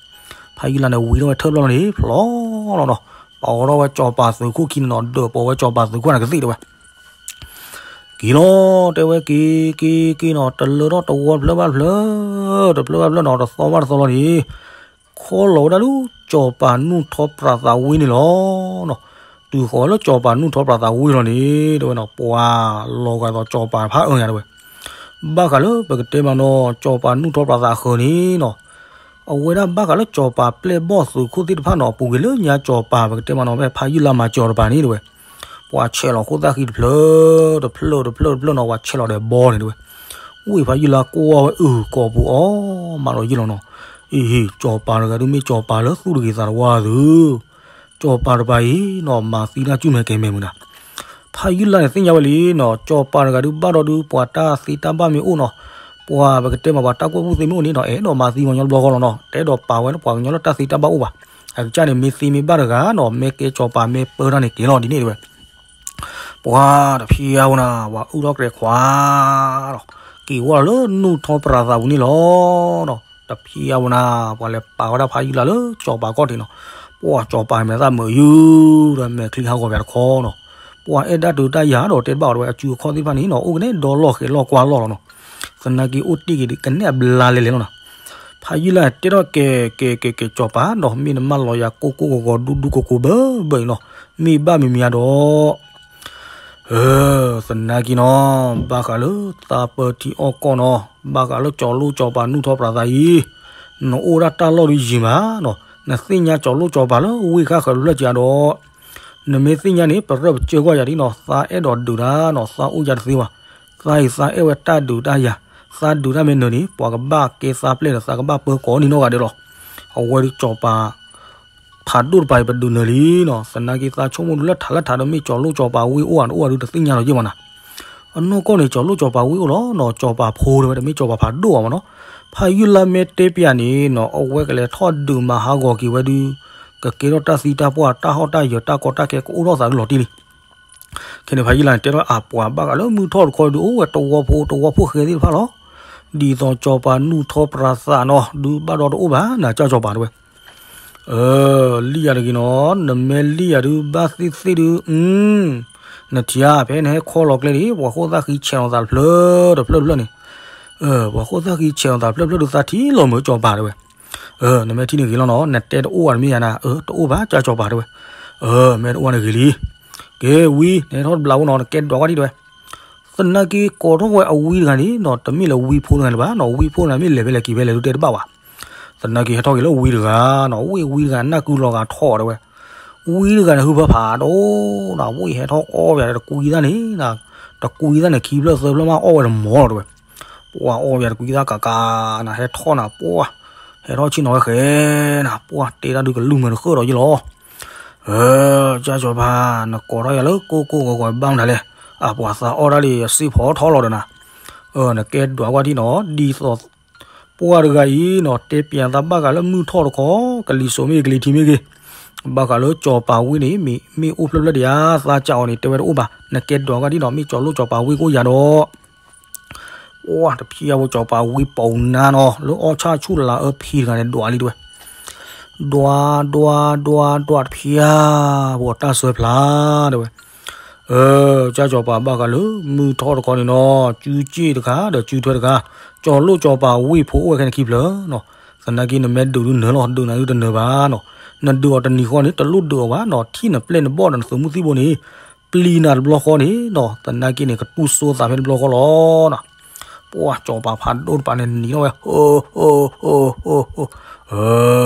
ဖးယုၢ်လါန့ၣ်ဝံထီၣ်ဝဲထၢၣ်ဖျၢၣ်လီၤန့ၣ် ဖျိးလီၤနီၤ, ပာ်အီၤထီၣ်ဝဲကၠီၤပၤသုးခိၣ်ခံန့ၣ်နီၤ, ဒၢးပိာ်ဝဲကၠီၤပၤသုးခိၣ်န့ၣ်ကသ့ၣ်တဲဝဲ. က့ၤလီၤတဲဝဲ က့ၤက့ၤက့ၤနီၤ, တလၢထီၣ်တဝီတဖျၢၣ်ဘၣ်တဖျၢၣ်, တဖျၢၣ်ဘၣ်တဖျၢၣ်နီၤ, တသီဘၣ်တသီလီၤန့ၣ် ခီလီၤဝဲဒၣ်လၢကၠီၤပၤနူၢ်ထီပြးသးဝံန့ၣ်လီၤနီၤ. တုၤဃီၤလၢကၠီၤပၤနူၢ်ထီပြးသးဝံလီၤန့ၣ် တဲဝဲနီၤ, ပှၤလီၤဂာ်ဒီးကၠီၤပၤဖးအၢညါတဲဝဲ. ဘၣ်ဃးလၢပကတဲမးနီၤ ကၠီၤပၤနူၢ်ထီပြးသးအဃၢၤန့ၣ်နီၤ, အဝဲဒၣ်ဘၣ်ဃးလၢကၠီၤပၤပျဲၢ်ဘီၣ်သုးခိၣ်သ့ၣ်တဖၣ်နီၤ, အပူၤကွံာ်လၢညါကၠီၤပၤ ပကတဲမးနီၤ ဖဲဖးယုၢ်လါမၤစၢၤအီၤတပၤန့ၣ်တဲဝဲ. ပှၤဆဲးလီၤခိၣ်သၣ်ဃံတဖျၢၣ် တဖျၢၣ်တဖျၢၣ်တဖျၢၣ်နီၤ, ပှၤဆဲးလီၤဒီးဘီန့ၣ်တဲဝဲ. ဝံၢ်ဖးယုၢ်လါကိးဝဲအုၣ်ကိာ်ပူၤအီၣ်မးဒီးယ့ၢ်လီၤနီၤ. အ့ဟ့ၣ် ကၠီၤပၤတဂၤဒုးမ့ၢ်ကၠီၤပၤလၢသူၣ်တဂ့ၤသးတဝါသု, ကၠီၤပၤတပၤအံၤနီၤ မၤသံတၢ်ကုၢ်မဲာ်ကဲၤမဲာ်မုာ်နၤ. ဖးယုၢ်လါန့ၣ်သ့ၣ်ညါဝဲလံနီၤ, ကၠီၤပၤတဂၤဒုးဘၣ်ဒီးဒုး ပှၤတၢ်သ့တၢ်ဘၣ်မ့ၢ်အိၣ်နီၤ, ပှၤပကတဲမးပှၤတၢ်ကွဲၢ်ဖိသ့မ့ၢ်အိၣ်န့ၣ်နီၤ, အဲၣ်ဒိးမၤသံပှၤကညီတဘျီဃီလီၤနီၤ, တအဲၣ်ဒိးပာ်ဝဲလၢပှၤကညီလၢတၢ်သ့တၢ်ဘၣ်အိၣ်ဘၣ်. အကစၢ်န့ၣ် မ့ၢ်သ့မ့ၢ်ဘၣ်တဂၤနီၤ, မ့ၢ်ကဲကၠီၤပၤမ့ၢ်ပၢတၢ်န့ၣ်က့ၤလီၤဒ်န့ၣ်တဲဝဲ. ပှၤတဖျါဝဲနၤ ပှၤအုၣ်ထီၣ်ကြဲးခွါလီၤ, က့ၤဝဲလၢနူၢ်ထီပြးသးပူၤန့ၣ်လီၤနီၤ. တဖျါဝဲနၤ ပှၤလဲၤပာ်ဝဲဒၣ်ဖးယုၢ်လါလၢကၠီၤပၤကီၢ်ထံးနီၤ. ပှၤကၠီၤပၤမဲာ်သၣ်မုာ်ယုၢ်ဒီး မဲာ်ချံဟးဂီၤပၠးတခီနီၤ. ပှၤအဲၣ်ဒၣ်တုၤတၢ်ယၤဒီးတဲတဘၣ်ဝဲ အစုအခီၣ်သ့ၣ်တဖၣ်န့ၣ်နီၤ အိၣ်ကနဲဒီလီၢ်ဃဲၤလီၢ်ကွၢ်လီၢ်လီၤနီၤ. သနာ်က့အိၣ်တ့ၢ်က့ၤဒုးကနဲၣ်အဘျါလဲၤလဲၤလီၤနီၤ. ဖးယုၢ်လါတဲထီၣ်ကဲၤကဲၤကဲၤကဲၤကၠီၤပၤနီၤ, မ့ၢ်နမၢလီၤယၤကိၢ်ကိၢ်ဂီၤဂီၤဒူဒူကိၤကိၤဘၢဘၢအံၤနီၤ, မ့ၢ်ဘၣ်မံၤမံၤဧါဒီး သနာ်က့နီၤ, ဘၣ်ဃးလၢသးပၢထံအီၣ်ကီၢ်နီၤ, ဘၣ်ဃးလၢကၠီၤလိၣ်ကၠီၤပၤနူၢ်ထီပြးသးအံၤ, နအိၣ်ဒၣ်တၢ်လီၢ်ဒုးယံၤမးနီၤ, နသ့ၣ်ညါကၠီၤလိၣ်ကၠီၤပၤလၢဝ့ၢ်ဃၣ်ဃၢၤတဖျၢၣ်က့ၤဧါဒီး, နမ့ၢ်သ့ၣ်ညါန့ၣ် ပရၢၢ်ပစၢၢ်ကွၢ်ယၤဒ်နီၤ, သးအဲၣ်ဒိးဒုးတၢ်နီၤ, သးအိၣ်ယၤတသ့ဘၣ်, သးအံၤသးအဲၣ်ဝဲတၢ်ဒုးတၢ်ယၤ, သးဒုးတၢ်မ့ၢ်နၢၤန့ၣ် ပှၤကဘၣ်ကဲသးပျဲၢ်ဒီး သးကဘၣ်ပၢကီးန့ၢ်နီတဂၤဒဲးလီၤ. အဝဲဒုးကၠီၤပၤ ဖးဒိၣ်တပၤအံၤပဒုးနၢၤလံနီၤ, သနာ်က့သးဆိကမိၣ်ဒုးလၢထးလၢထးဒီး မ့ၢ်ကၠီၤလိၣ်ကၠီၤပၤဝ့ၢ်အိၣ်ဧါ တအိၣ်ဧါဒုးတသ့ၣ်ညါလီၤယဲၢ်မးနၤ. အနီၢ်ကီၢ်န့ၣ် ကၠီၤလိၣ်ကၠီၤပၤဝ့ၢ်အိၣ်လီၤနီၤ, ကၠီၤပၤဖိတဲဝဲ တမ့ၢ်ကၠီၤပၤဖးဒိၣ်ဧါမးနီၤ. ဖးယုၢ်လါမ့ၢ်တဲပျးန့ၣ်နီၤ, အဝဲကလဲၤထီၣ်ဒုးမၤဟးဂီၤက့ၤဝဲဒုး, ကကဲထီၣ်တၢ်သံတၢ်ပှၢ် တၢ်ဟီၣ်တၢ်ယၢၤ တၢ်ကီတၢ်ခဲကအိၣ်ထီၣ်သးဒုးလီၤတံၢ်လံ. ခဲန့ၣ် ဖးယုၢ်လါန့ၣ် တဲထီၣ်အပှၤဘၣ်ဃးလၢမုၢ်ထီၣ်တခီဒုး အိၣ်ဝဲတဝီဖိ တဝီဖိဃဲသ့ၣ်တဖၣ်လီၤ. ဒ်သိးကၠီၤပၤနူၢ်ထီပြးသးနီၤ ဒုးဘၣ်ဒီးတအိၣ်ဘၣ် နၤကၠီၤပၤတဲဝဲ. အၢ လံၣ်ယၤတဂ့ၤနီၤ, နမ့ၢ်လံၣ်ယၤဒုး ဘၣ်သ့ၣ်သ့ၣ်ဒုး, နထံၣ်ဧါ ဖဲနဟဲခီလီၤကျဲန့ၣ် ပှၤဃိၣ်သၣ်ဃံဆဲးလီၤသးတဖျၢၣ်တဖျၢၣ်တဖျၢၣ်န့ၣ်, ပှၤဃိၣ်သၣ်ဃံဆဲးလီၤသးတဖျၢၣ်တဖျၢၣ်ဒုး သးထံၣ်လီၤမုာ်ကၠီၤပၤတဲဝဲ. အၢ နမ့ၢ်ထံၣ်န့ၣ်ဂ့ၤလီၤနီၤ, နတဲတအိၣ်ဘၣ်မ့ၢ်ယၤနၤ, အၢ တအိၣ်ဘၣ် ကၠီၤပၤတဲဝဲ. အၢ မ့ၢ်တအိၣ်န့ၣ်ဂ့ၤလံ. ကဲဝံ နဟဲထီၣ်တဘျးအိၣ်နီၤ, နကဲဒွးကွၢ်ဒံးတဲဝဲ. သနာ်က့ကိးထီၣ်ဝဲအဝံတဂၤန့ၣ်နီၤ, တမ့ၢ်လၢဝံဖိတဂၤလၢၤဘၣ်နီၤ, ဝံဖိတဂၤမ့ၢ်လဲၤဖဲလဲၣ်က့ၤဖဲလဲၣ်ဒုးတဲတဘၣ်ဘၣ်. သနာ်က့ဟဲထီၣ်က့ၤလၢဝံတဂၤနီၤ, ဝံဝံတဂၤနၢ်ကုလီၤဂာ်ထီၣ်တဲဝဲ. ဝံတဂၤန့ၣ် ဟုဖၢဖးဒိၣ်နီၤ, ဝံဟဲထီၣ်အီၣ်ဝဲတကွံသၣ်န့ၣ်, တကွံသၣ်န့ၣ် ခံဖျၢၣ်သၢဖျၢၣ်မးအီၣ်ဝဲတမီၤလီၤတဲဝဲ. ပှၤအီၣ်ဝဲတကွံသၣ်ကးကးနၤ, ဟဲထီၣ်နၤ ပှၤ ဟဲထီၣ်ဆ့ၣ်နီၤဝဲဃဲနၤ, ပှၤတဲတၢ်ဒုးကလုၢ်မုာ်တဃၢၣ်ဒီးယ့ၢ်လီၤ. အၢ ကၠီၤပၤ နကိးထီၣ်ယၤလၢကိၢ်ကိၢ်ဂီၤဂီၤဘၣ်မနုၤလဲၣ်. အပှၤသးအီၣ်တၢ်လံ အစ့ၣ်ဖီထီၣ်လီၤဒီးနၤ. အၢ နကဲဒွးကွၢ်ထံၣ်နီၤ, ဒ်သိး ပှၤတဂၤအံၤနီၤ တဲပျးသးဘၣ်ဃးလၢမုၢ်ထီၣ်တခီ, ကလံၤစိးမ့ၢ်ဂ့ၤ ကလံၤထံးမ့ၢ်ဂ့ၤ, ဘၣ်ဃးလၢကၠီၤပၤဝံန့ၣ် မ့ၢ်အိၣ်ဖျၢၣ်ဖျၢၣ်ဒံးဧါ, သးစံးအီၤန့ၣ် တဲဝဲတအိၣ်ဘၣ်. နကဲဒွးကွၢ်ထံၣ်နီၤ, မ့ၢ်ကၠီၤလိၣ်ကၠီၤပၤဝံကအိၣ်ယၤဒီး ပှၤတဖျါဝဲ ကၠီၤပၤဝံပီၤနါနီၤ, လၢအီၣ်ဆၣ်ဆူၣ်လၤအၢဖံးတဂၤန့ၣ် ဒွးလံတဲဝဲ. ဒွး ဒွး ဒွး ဒွးတဖျါ, ပှၤတၢ်စၢဖျါတဲဝဲ. အၢ ကၠီၤပၤဘၣ်ဃးလၢမုၢ်ထီၣ်တခီန့ၣ်နီၤ, စုစ့ၣ်တခါဒီးစုထွဲတခါ, ကၠီၤလိၣ်ကၠီၤပၤဝံဖိအိၣ်ဝဲခဲန့ၣ်ခံဖျၢၣ်နီၤ. သနာ်က့နမ့ၢ်ဒုးဒုးနၢၤလီၤ, ဒုးနၤဒုးတနၢၤဘၣ်နီၤ. နဒုးအီၤတနံၤဃီန့ၣ် တလိၣ်ဒုးအီၤဘၣ်နီၤ, ထံၣ်နပျဲၢ်နဘီၣ်ဒီးနသုးမုၢ်သံၣ်ဘိန့ၣ် ပျံၤနၤတဘျီဃီန့ၣ်နီၤ, သနာ်က့န့ၣ် ကတူၢ်စိသးဖဲတဘျီဃီလီၤနီၤ. ပှၤကၠီၤပၤဖးဒိၣ်တပၤန့ၣ်နံၤလီၤဝဲ, အၢ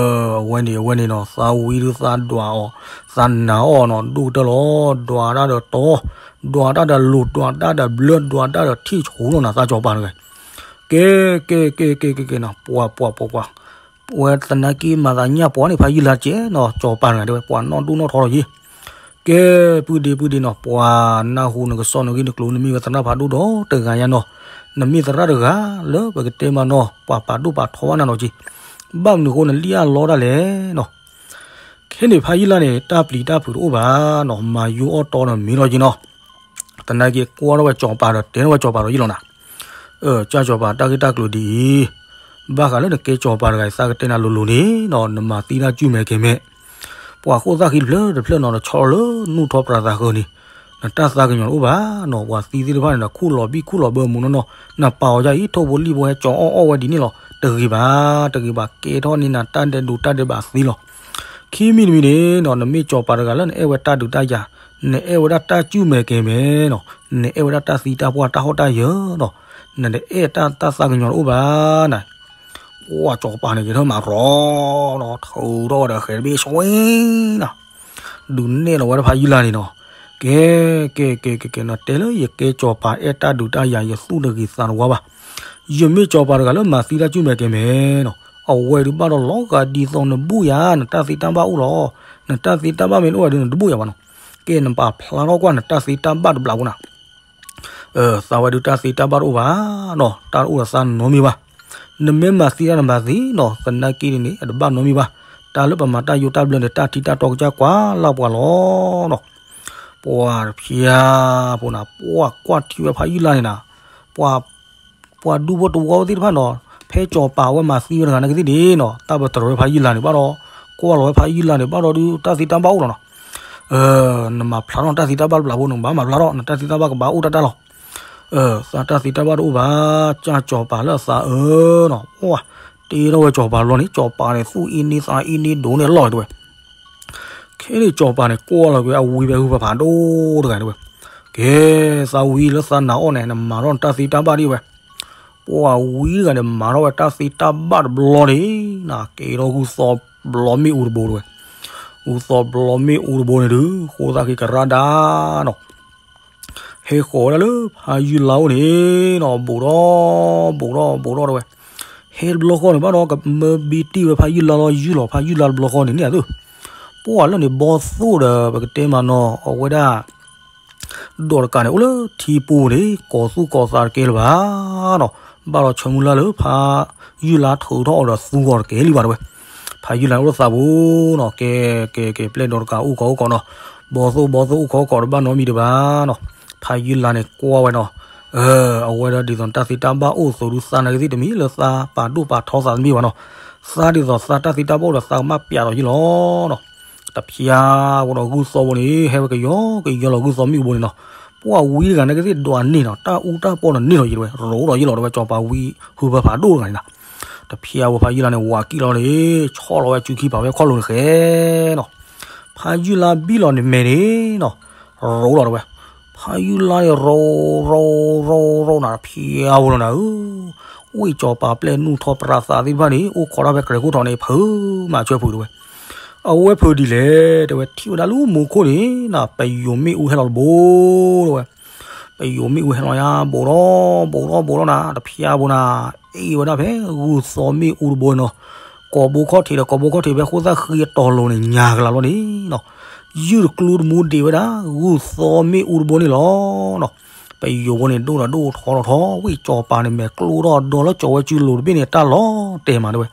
အဝဲန့ၣ် အဝဲန့ၣ်နီၤ, သးဝံဒုးသးဒွးအီၤ, သးနာ်အီၤနီၤ, ဒိၣ်ကတၢၢ်လီၤ, ဒွးတၢ်ဒီးတီၤ, ဒွးတၢ်ဒီးလိၤ, ဒွးတၢ်ဒီးဘျၢ, ဒွးတၢ်ဒီးထံၣ်ဆူၣ်လီၤနၤ, သးကၠီၤပၤတဂၤ. ကဲ ကဲ ကဲ ကဲ ကဲ ကဲနီၤ, ပှၤ ပှၤ ပှၤ ပှၤ ဝဲသနာ်က့မၤသးညၣ်ပှၤန့ၣ် ဖးယုၢ်လါတကဲးနီၤ စီၤပၤတဂၤတဲဝဲ ပှၤနီၢ်ဒိၣ်နီၢ်ထီလီၤယ့ၣ်. ကဲ ပုၢ်ဒ့ပုၢ်ဒ့နီၤ ပှၤနၢ်ဟူနကစီၣ်နဂ့ၢ်နကျိၤ နမ့ၢ်ဝဲသရၣ်ဖးဒိၣ်ဒီးတဂၤညါနီၤ, နမ့ၢ်သရၣ်တဂၤလၢပကတဲမးနီၤ ပှၤပာ်ဒိၣ်ပာ်ထီဘၣ်နၤနီၤက့ၤ, ဘၣ်မနုၤအဃိနလံၣ်အလီတၢ်လဲၣ်နီၤ. ခဲန့ၣ်ဖးယုၢ်လါန့ၣ် တၢ်ပျံၤတၢ်ဖုးတအိၣ်ဘၣ်နီၤ မၤယိအီၣ်တီဒီးမ့ၤလီၤက့ၤနီၤ. သနာ်က့ကွၢ်ထီၣ်ဝဲစီၤပၤဒီးတဲထီၣ်ဝဲစီၤပၤဒီးယ့ၣ်လီၤနၤ, အၢ ကၢ်စီၤပၤတၢ်ဂ့ၢ်တၢ်ကျိၤဒ်အံၤ, ဘၣ်ဃးလၢနကဲစီၤပၤတဂၤအံၤ သးကတဲနၤလိၤလိၤန့ၣ်နီၤ နမၤသံတၢ်စုၣ်မဲာ်ကဲၤမဲာ်, ပှၤခိၣ်သၣ်ဃံတဖျၢၣ်တဖျၢၣ်နီၤ နဆီလီၤလၢနူၢ်ထီပြးသးဃၢၤန့ၣ်, နတၢ်သးကညီၤတအိၣ်ဘၣ်နီၤ ပှၤသံသ့ၣ်တဖၣ်န့ၣ်ဒီး ခူၣ်လီၤဘံၣ်ခူၣ်လီၤဘၢမူနီၢ်နီၢ်, နပာ်အီၤဒ်အံၤ ထိၣ်ဖိလံၣ်ဖိဟဲကၠီအီၣ်အီၣ်ဝဲဒ်န့ၣ်လီၤ တဂ့ၤဘၣ် တဂ့ၤဘၣ် ကဲထီၣ်န့ၢ်နၤတၢ်ဒဲးဒိးတၢ်ဒဲးဘးသ့လီၤ. ခံမံၤတမံၤန့ၣ်နီၤ နမ့ၢ်စီၤပၤတဂၤလၢနအဲၣ်ဝဲတၢ်ဒုးတၢ်ယၤ, နအဲၣ်ဝဲဒၣ်တၢ်စုၣ်မဲာ်ကဲၤမဲာ်နီၤ, နအဲၣ်ဝဲဒၣ်တၢ်သံတၢ်ပှၢ်တၢ်ဟီၣ်တၢ်ယၢၤနီၤ, နတအဲၣ်တၢ်သးကညီၤတအိၣ်ဘၣ်နၤ. ပှၤစီၤပၤန့ၣ်က့ၤထီၣ်မၤရီနီၤ ထုးထီၣ်ဝဲဒီးဃဲၤတဘ့ၣ်ဆွ့နီၤ ဒုးနဲၣ်လီၤဝဲဒၣ်ဖးယုၢ်လါန့ၣ်နီၤ, ကဲ ကဲ ကဲ ကဲ ကဲ နတဲလၢယကဲစီၤပၤ အဲၣ်တၢ်ဒုးတၢ်ယၤ ယသူၣ်တဂ့ၤသးတဝါဘၣ်. ယမ့ၢ်စီၤပၤတဂၤလၢမၤသံတၢ်စုၣ်မဲာ်ကဲၤမဲာ်နီၤ, အဝဲဒုးဘၣ်ဒီးလီၤဂာ်ဒ်သိးနဘူၣ်ယၤ နတၢ်သံတၢ်ဘၣ်အိၣ်လီၤ. နတၢ်သံတၢ်ဘၣ်မ့ၢ်တအိၣ်ဝဲဒုး နတဘူၣ်ယၤဘၣ်နီၤ. ကဲ နပာ်ဖျါထီၣ်ကွၢ်နတၢ်သံတၢ်ဘၣ်တဘျီဖိနၤ သးဝဲဒုးတၢ်သံတၢ်ဘၣ်တအိၣ်ဘၣ်နီၤ, တၢ်တအိၣ်ဒီးသးနီတမံၤဘၣ်. နမ့ၢ်မၤသံတၢ်နမၤသံနီၤ, သနာ်က့န့ၣ်န့ၣ် အတဘၣ်နီတမံၤဘၣ်. တၢ်လၢပမၤတၢ်ယိတၢ်ဘျၢန့ၣ် တၢ်ထံတၢ်တီကစၢ်ကွၢ်လၢ်ပှၤလီၤနီၤ. ပှၤတဖျါဖိနၤ ပှၤကွၢ်ထံဝဲဖးယုၢ်လါန့ၣ်နၤ, ပှၤ ပှၤဒူဖိတဝီသ့ၣ်တဖၣ်နီၤ, ဖဲစီၤပၤဝဲမၤသံဝဲတဂၤနာ်က့သ့ၣ်န့ၣ်နီၤ, တၢ်ပတြၢၤဝဲဖးယုၢ်လါန့ၣ် ဘၣ်ဒီး ကွၢ်လီၤဝဲဖးယုၢ်လါန့ၣ် ဘၣ်ဒီးဒုးတၢ်သံတၢ်ဘၣ်အိၣ်လီၤနီၤ. နမၤဖျါထီၣ်နတၢ်သံတၢ်ဘၣ်တဘျီဖိ နကဘၣ်မၤဖျါထီၣ် နတၢ်သံတၢ်ဘၣ်ကဘၣ်အိၣ်တၢ်တၢ်လီၤ. သးတၢ်သံတၢ်ဘၣ်တအိၣ်ဘၣ်, ကၢ်စီၤပၤလၢအသးအၢနီၤ, တ့ထီၣ်ဝဲစီၤပၤလီၤန့ၣ် စီၤပၤန့ၣ် သူၣ်အ့န့သးအ့န့ဒိးန့ၢ်အလီၢ်တဲဝဲ ခဲန့ၣ်စီၤပၤန့ၣ် ကွၢ်လီၤက့ၤဝဲအဝံဖဲဟုဖးဖးဒိၣ်တဂၤတဲဝဲ, ကဲ သးဝံလၢသးနာ်အီၤန့ၣ် နမၤထီၣ်နတၢ်သံတၢ်ဘၣ်ဒ်ဝဲ. ပှၤဝံတဂၤန့ၣ် မၤထီၣ်ဝဲတၢ်သံတၢ်ဘၣ်တဘျီန့ၣ် နကဲထီၣ်ဂုၢ်သီဘျီမ့ၣ်အူတဘိတဲဝဲ. ဂုၢ်သီဘျီမ့ၣ်အူတဘိန့ၣ်ဒုး ဃိသၣ်ဃံကရၢဒါနီၤ ဟဲဃီၤဝဲဒၣ်လၢဖးယုၢ်လါအိၣ်န့ၣ်နီၤ, ဘူးဒီး ဘူးဒီး ဘူးဒီးတဲဝဲ. ဟဲတဘျီဃီန့ၣ် ဘၣ်ဒီးကမၢဘံတံၢ်ဝဲဖးယုၢ်လါလီၤ ယုၢ်လီၤဖးယုၢ်လါတဘျီဃီန့ၣ်န့ၣ်သ့. ပှၤလၢန့ၣ် ဘီသိၣ်ဒီး ပကတဲမးနီၤ အဝဲဒၣ် ဒိးတကးန့ၣ် အိၣ်လၢထံပူၤန့ၣ် ကိးသူၣ်ကိးသးတကဲလၢၤဘၣ်နီၤ. ဘၣ်ဒီးဆၢမုၢ်လၢ်လၢဖးယုၢ်လါထုးထီၣ်အီၤဒီးသူအီၤတကဲလံဘၣ်တဲဝဲ. ဖးယုၢ်လါန့ၣ်အိၣ်လၢသးပူၤနီၤ, ကဲ ကဲ ကဲ ပျဲၢ်ဒိးတကးအိၣ်ကီးအိၣ်ကီးနီၤ, ဘီသိၣ် ဘီသိၣ်အိၣ်ကီးအိၣ်ကီးတဘၣ်နီတမံၤဒံးဘၣ်နီၤ. ဖးယုၢ်လါန့ၣ်ကွၢ်ဝဲနီၤ, အဝဲဒီးဒ်သိးနတၢ်သံတၢ်ဘၣ်အိၣ်သိးဒုးသးနာ်က့သ့ၣ်တမံၤလၢသးပာ်ဒိၣ်ပာ်ထီသးတမံၤဘၣ်နီၤ. သးဒ်သိးသးတၢ်သံတၢ်ဘၣ်အိၣ်ဒီးသးကမၣ်ပျးဒီးယုၢ်လီၤနီၤ. တဖျါဖိဒီးဂုၢ်သီဖိန့ၣ် ဟဲဝဲကယီကယီလီၤ ဂုၢ်သီမ့ၣ်အူဘိန့ၣ်နီၤ. ပှၤဝံတဂၤနာ်က့သ့ၣ်ဒွးန့ၢ်နီၤ, တၢ်အူတၢ်ပီန့ၣ်န့ၢ်လီၤယံၤတဲဝဲ, ရိးဒီးယုၢ်လီၤတဲဝဲ စီၤပၤဝံဟုဖးဖးဒိၣ်တဂၤန့ၣ်နီၤ. တဖျါဖိဖးယုၢ်လါန့ၣ် ဝးကံၣ်လီၤန့ၣ် ဆီၣ်လီၤဝဲစုခံဖးဝဲခီၣ်လိၤန့ၣ်ဃဲနီၤ. ဖးယုၢ်လါဘံၣ်လီၤန့ၣ်မဲာ်န့ၣ်နီၤ, ရိးလီၤတဲဝဲ. ဖးယုၢ်လါန့ၣ် ရိး ရိး ရိး ရိးနၤ တဖျါဖိလီၤနၤဧၢ. ဝ့ၢ်စီၤပၤပျဲၢ်နူၢ်ထီၣ်ပြးသးသ့ၣ်တဖၣ်န့ၣ် အိၣ်ခိးတၢ်ဖဲကြဲၤခိၣ်ထီးန့ၣ် ဖုးမၤဆွဲဖုးတဲဝဲ. အဝဲဖုးဒ်လဲၣ်တဲဝဲ ထံၣ်ဝဲဒၣ်လၢမူခိၣ်န့ၣ်နီၤ ပယိၤမ့ၣ်အူဟဲလီၤတဘိတဲဝဲ. ပယိၤမ့ၣ်အူဟဲလီၤယါ ဘူးထီၣ် ဘူးထီၣ် ဘူးထီၣ်နၤ တဖျါဖိနၤ, အ့ၣ်ဝဲဒၣ်ဖဲဂုၢ်သီမ့ၣ်အူတဘိနီၤ. ကိးဘိခီၣ်ထံးဒီးကိးဘိခီၣ်ထံးဖဲဃိသၣ်ဃံအတီၤလိၤန့ၣ် ညါကလၤလီၤန့ၣ်နီၤ. ယုၢ်တကျိတမူဒံးဝဲဒၣ် ဂုၢ်သီမ့ၣ်အူတဘိန့ၣ်လီၤနီၤ. ပယိၤဖိန့ၣ် ဒိၣ်ဒီးဒိၣ်ထီထီထီ ဝ့ၢ်စီၤပၤန့ၣ် မဲာ်ကျိထီၣ်ဒီးလၢကၠီၤဝဲစုလိၤတဘ့ၣ်န့ၣ် တၢ်လီၤတဲာ်မးတဲဝဲ.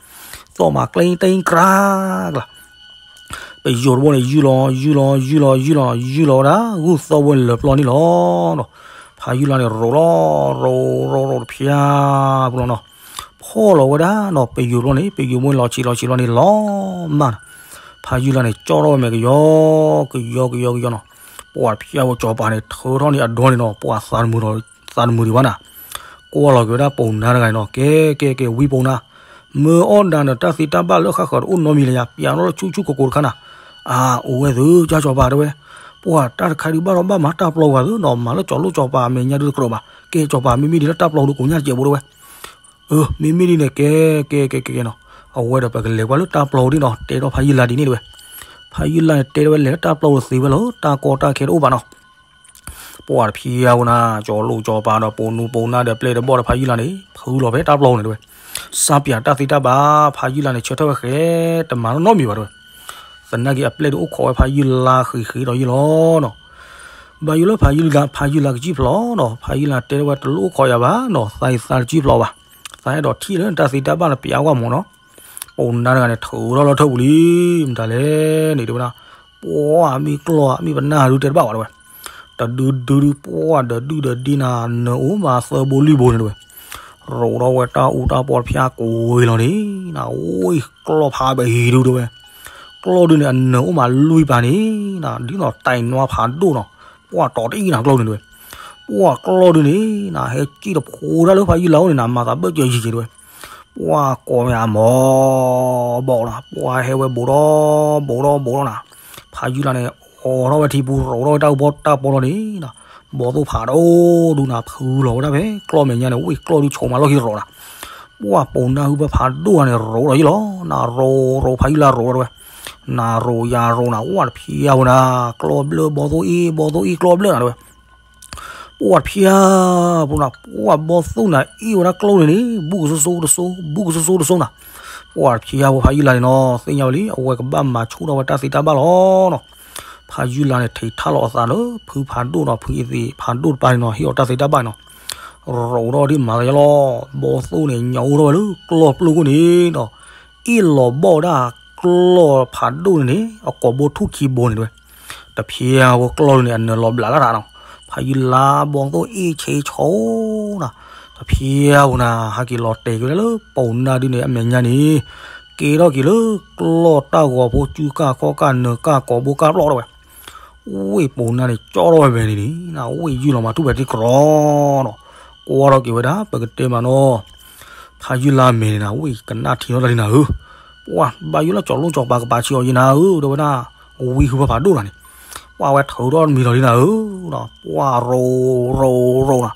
သီၣ်မးကျဲတ့ကြၢကလၤ ပယိၤတဘိန့ၣ် ယုၢ်လီၤ ယုၢ်လီၤ ယုၢ်လီၤ ယုၢ်လီၤ ယုၢ်လီၤဝဲဒၣ် ဂုၢ်သီဖိန့ၣ်လၢာ်ပျီန့ၣ်လီၤ. ဖးယုၢ်လါန့ၣ် ရိးလီၤ ရိး ရိး ရိးတဖျါဖိလီၤနီၤ. ဖီၣ်လီၤဝဲဒၣ်နီၤ ပယိၤဖိန့ၣ် ပယိၤဖိန့ၣ် လီၤဆံးလီၤဆံးလီၤန့ၣ် လီၤမၢ်နီၤ. ဖးယုၢ်လါန့ၣ် ကၠီထီၣ်ဝဲမဲာ်ကယီ ကယီ ကယီ ကယီနီၤ. ပှၤတဖျါဖိစီၤပၤန့ၣ် ထုးထီၣ်န့ၢ်အဒိန့ၣ်နီၤ ပှၤသးတမုာ်ဒီး သးတမုာ်ဒံးဘၣ်နၤ. ကွၢ်လီၤက့ၤဝဲဒၣ်ပိာ်နါတဂၤန့ၣ်နီၤ ကဲ ကဲ ကဲ ဝံပိာ်နါ မၢအီၣ်ဒၣ်နတၢ်သံတၢ်ဘၣ်လၢဃၣ်ဃၢၤတအိၣ်နီတမံၤလၢၤယၤ ပျးထီၣ်လၢဆူၣ်ဆူၣ်ကိၢ်ကိၢ်တခါနၤ. အၢ အိၣ်ဝဲသု ကၠီစီၤပၤတဲဝဲ, ပှၤတၢ်တခါဒုးဘၣ်ထီၣ်ဘၣ်မၤတၢ်ပျီပှၤသုနီၤ မၤလၢစီၤလိၣ်စီၤပၤအမဲာ်ညါဒုးတကြၢးဘၣ်. ကဲစီၤပၤမ့မ့ၢ်ဒ်လၢတၢ်ပျီဒုးကိးညါတစဲးဘိတဲဝဲ. အၢ မ့မ့ၢ်ဒ်န့ၣ် ကဲ ကဲ ကဲ ကဲနီၤ အဝဲဒီးပကလဲၤကွၢ်လၢတၢ်ပျီဒ်နီၤ တဲထီၣ်ဖးယုၢ်လါဒ်န့ၣ်တဲဝဲ. ဖးယုၢ်လါန့ၣ် တဲထီၣ်ဝဲလဲၤလၢတၢ်ပျီဒုးသ့ဝဲလၢတၢ်ကီတၢ်ခဲတအိၣ်ဘၣ်နီၤ. ပှၤတဖျါဖိနၤ စီၤလိၣ်စီၤပၤဒီးပိာ်နူပိာ်နါဒီးပျဲၢ်ဒီးဘီၣ်ဒီးဖးယုၢ်လါန့ၣ် ဖုးလီၤဖဲတၢ်ပျီန့ၣ်တဲဝဲ. စါပၠးတၢ်သ့တၢ်ဘၣ်, ဖးယုၢ်လါန့ၣ် ဆၢထၢၣ်ဝဲဃဲ တမၤနီတမံၤဘၣ်တဲဝဲ. သနာ်က့အပျဲၢ်ဒုးအိၣ်ခိးဝဲဖးယုၢ်လါဃံးဃံးဒီးယုၢ်လီၤနီၤ. ဘၣ်ယိၣ်လၢဖးယုၢ်လါ ဖးယုၢ်လါကစံၣ်ဖျိးနီၤ, ဖးယုၢ်လါတဲဝဲတလိၣ်အိၣ်ခိးယၤဘၣ်နီၤ, သးအံၤသးတစံၣ်ဖျိးဘၣ်, သးအဲၣ်ဒိးထံၣ်လၢနတၢ်သ့တၢ်ဘၣ်န့ၣ် ပျးကွၢ်မၢ်နီၤ. ပိာ်နါတဂၤန့ၣ် ထုးထီၣ်လၢထၢၣ်ပူၤလံ, မတၤလဲၣ်န့ၣ်တဲဝဲဒၣ်, ပှၢ်မ့ၢ်ကျီၢ် မ့ၢ်ပနၢ်ဒုးတဲတဘၣ်ဘၣ်တဲဝဲ, တဒုဒုဒု ပှၢ်ဒီးဒုၣ်ဒီးဒ့နၤ နၢၤအိၣ်မးသၢဘိလွံၢ်ဘိန့ၣ်တဲဝဲ, ရိးထီၣ်ဝဲတၢ်အူတၢ်ပီတဖၠၣ်ကိးဝဲလီၤန့ၣ်, အိၣ်ကျီၢ်ဖးဘၣ်ဟံးဒုတဲဝဲ, ကျီၢ်ဒုန့ၣ် အနၢၤအိၣ်မးလွံၢ်ပၤန့ၣ်, ဒ်သိးတၢ်အံၤနွါဖးဒိၣ်နီၤ, ပှၢ်တီၤတအံၣ်နၤကျီၢ်ဒုန့ၣ်တဲဝဲ, ပှၢ်ကျီၢ်ဒုန့ၣ် ဟဲက့ၣ်တဖိတၢ်လၢဖးယုၢ်လါအိၣ်န့ၣ်နၤ မၤသးဘၣ်ကဲယံၤကဲတဲဝဲ, ပှၢ်ကိးမ့ၢ်အမီၤဘီၣ်နီၤ, ပှၢ်ဟဲဝဲဘူးဒီး ဘူးဒီး ဘူးဒီးနၤ, ဖးယုၢ်လါန့ၣ် အိးထီၣ်ဝဲထံပူၤ ရိးထီၣ်ဝဲတၢ်အူတၢ်ပီလီၤန့ၣ်, ဘီသိၣ်ဖးဒိၣ်ဒုနၤ ဖုလီၤဝဲဒၣ်ဖဲကျီၢ်မဲာ်ညါန့ၣ် ဝ့ၢ်ကျီၢ်ဒုဆိးမးလီၢ်ခံရိးနၤ, ပှၢ်ပိာ်နါဟုဖၢဖးဒိၣ်ဂၤန့ၣ် ရိးဒီးယုၢ်လီၤ, နၤရိးရိးဖးယုၢ်လါရိးတဲဝဲ, နၤရိးယၤရိးနၤ ဝဲတဖျါဝဲနၤ, ကျီၢ်ဘျၢဘီသိၣ်အ့ၣ် ဘီသိၣ်အ့ၣ်ကျီၢ်ဘျၢနၤတဲဝဲ ပှၢ်တဖျါဖိနၤ ပှၢ်ဘီသိၣ်နၤအ့ၣ်ဝဲဒၣ်ကျီၢ်န့ၣ်န့ၣ် ဘူးကစိၤစိၤတစိၤ ဘူးကစိၤစိၤတစိၤနၤ, ပှၢ်တဖျါဖိဖးယုၢ်လါန့ၣ်နီၤ သ့ၣ်ညါဝဲလံ အဝဲကဘၣ်မၤဆူၣ်ထီၣ်ဝဲတၢ်သ့တၢ်ဘၣ်လီၤနီၤ, ဖးယုၢ်လါန့ၣ် ထံးထးလီၤအသးလၢ ဖုဖးဒိၣ်နီၤ ဖုအသ့ၣ်ဖးဒိၣ်တပၤန့ၣ်နီၤ ဟ့ၣ်အီၤတၢ်သ့တၢ်ဘၣ်န့ၣ်နီၤ, ရိးထီၣ်ဒ်မၤသးယါလီၤ, ဘီသိၣ်န့ၣ် ညၣ်အိၣ်ထီၣ်ဝဲလၢကျီၢ်ပျိၢ်ခိၣ်န့ၣ်နီၤ, အ့ၣ်လီၤဘီၣ်ဝဲဒၣ်ကျီၢ်ဖးဒိၣ်န့ၣ်န့ၣ် အကိာ်ဘိထူၣ်ခံဘိန့ၣ်တဲဝဲ တဖျါဖိကျီၢ်ဒုန့ၣ် အနၢၤလီၤဘျးလၢ်တၢ်နီၤ, ဖးယုၢ်လါဘီသိၣ်အ့ၣ်ဆ့ဆီနၤ, တဖျါဖိနၤ ဟဲက့ၤလီၤတဲာ်က့ၤဝဲဒၣ်လၢပိာ်နါဒုန့ၣ် အမဲာ်ညါန့ၣ်, ကဲထီၣ်က့ၤလၢကျီၢ်တၢ်ဂီၤဖိစုကၢ်ခီၣ်ကၢ်နၢၤကၢ်ကိာ်ဘိကၢ်ပျီၢ်တဲဝဲ, ဝ့ၢ်ပိာ်နါန့ၣ် ကၠီထီၣ်ဝဲမဲာ်န့ၣ်န့ၣ်, ဝ့ၢ်ယုၢ်လီၤမၤထူၣ်ဖဲထံကရီနီၤ, ကွၢ်ထီၣ်က့ၤဝဲဒၣ် ပကတဲမးနီၤ ဖးယုၢ်လါမဲာ်န့ၣ်နၤ ဝ့ၢ်ကနၣ်ထံထီၣ်တၢ်လံနၤဧၢ, ပှၢ်ဘၣ်ယိၣ်လၢကၠီၤလိၣ်ကၠီၤပၤကပၤဆံးအီၤယံၤနၤဧၢ တဲဝဲဒၣ်, ဝံဟုဖၢဖးဒိၣ်နၤန့ၣ်, ပှၢ်ဝဲထုးထီၣ်တမံၤလီၤလံနၤဧၢ, ပှၢ်ရိးရိးရိးနၤ,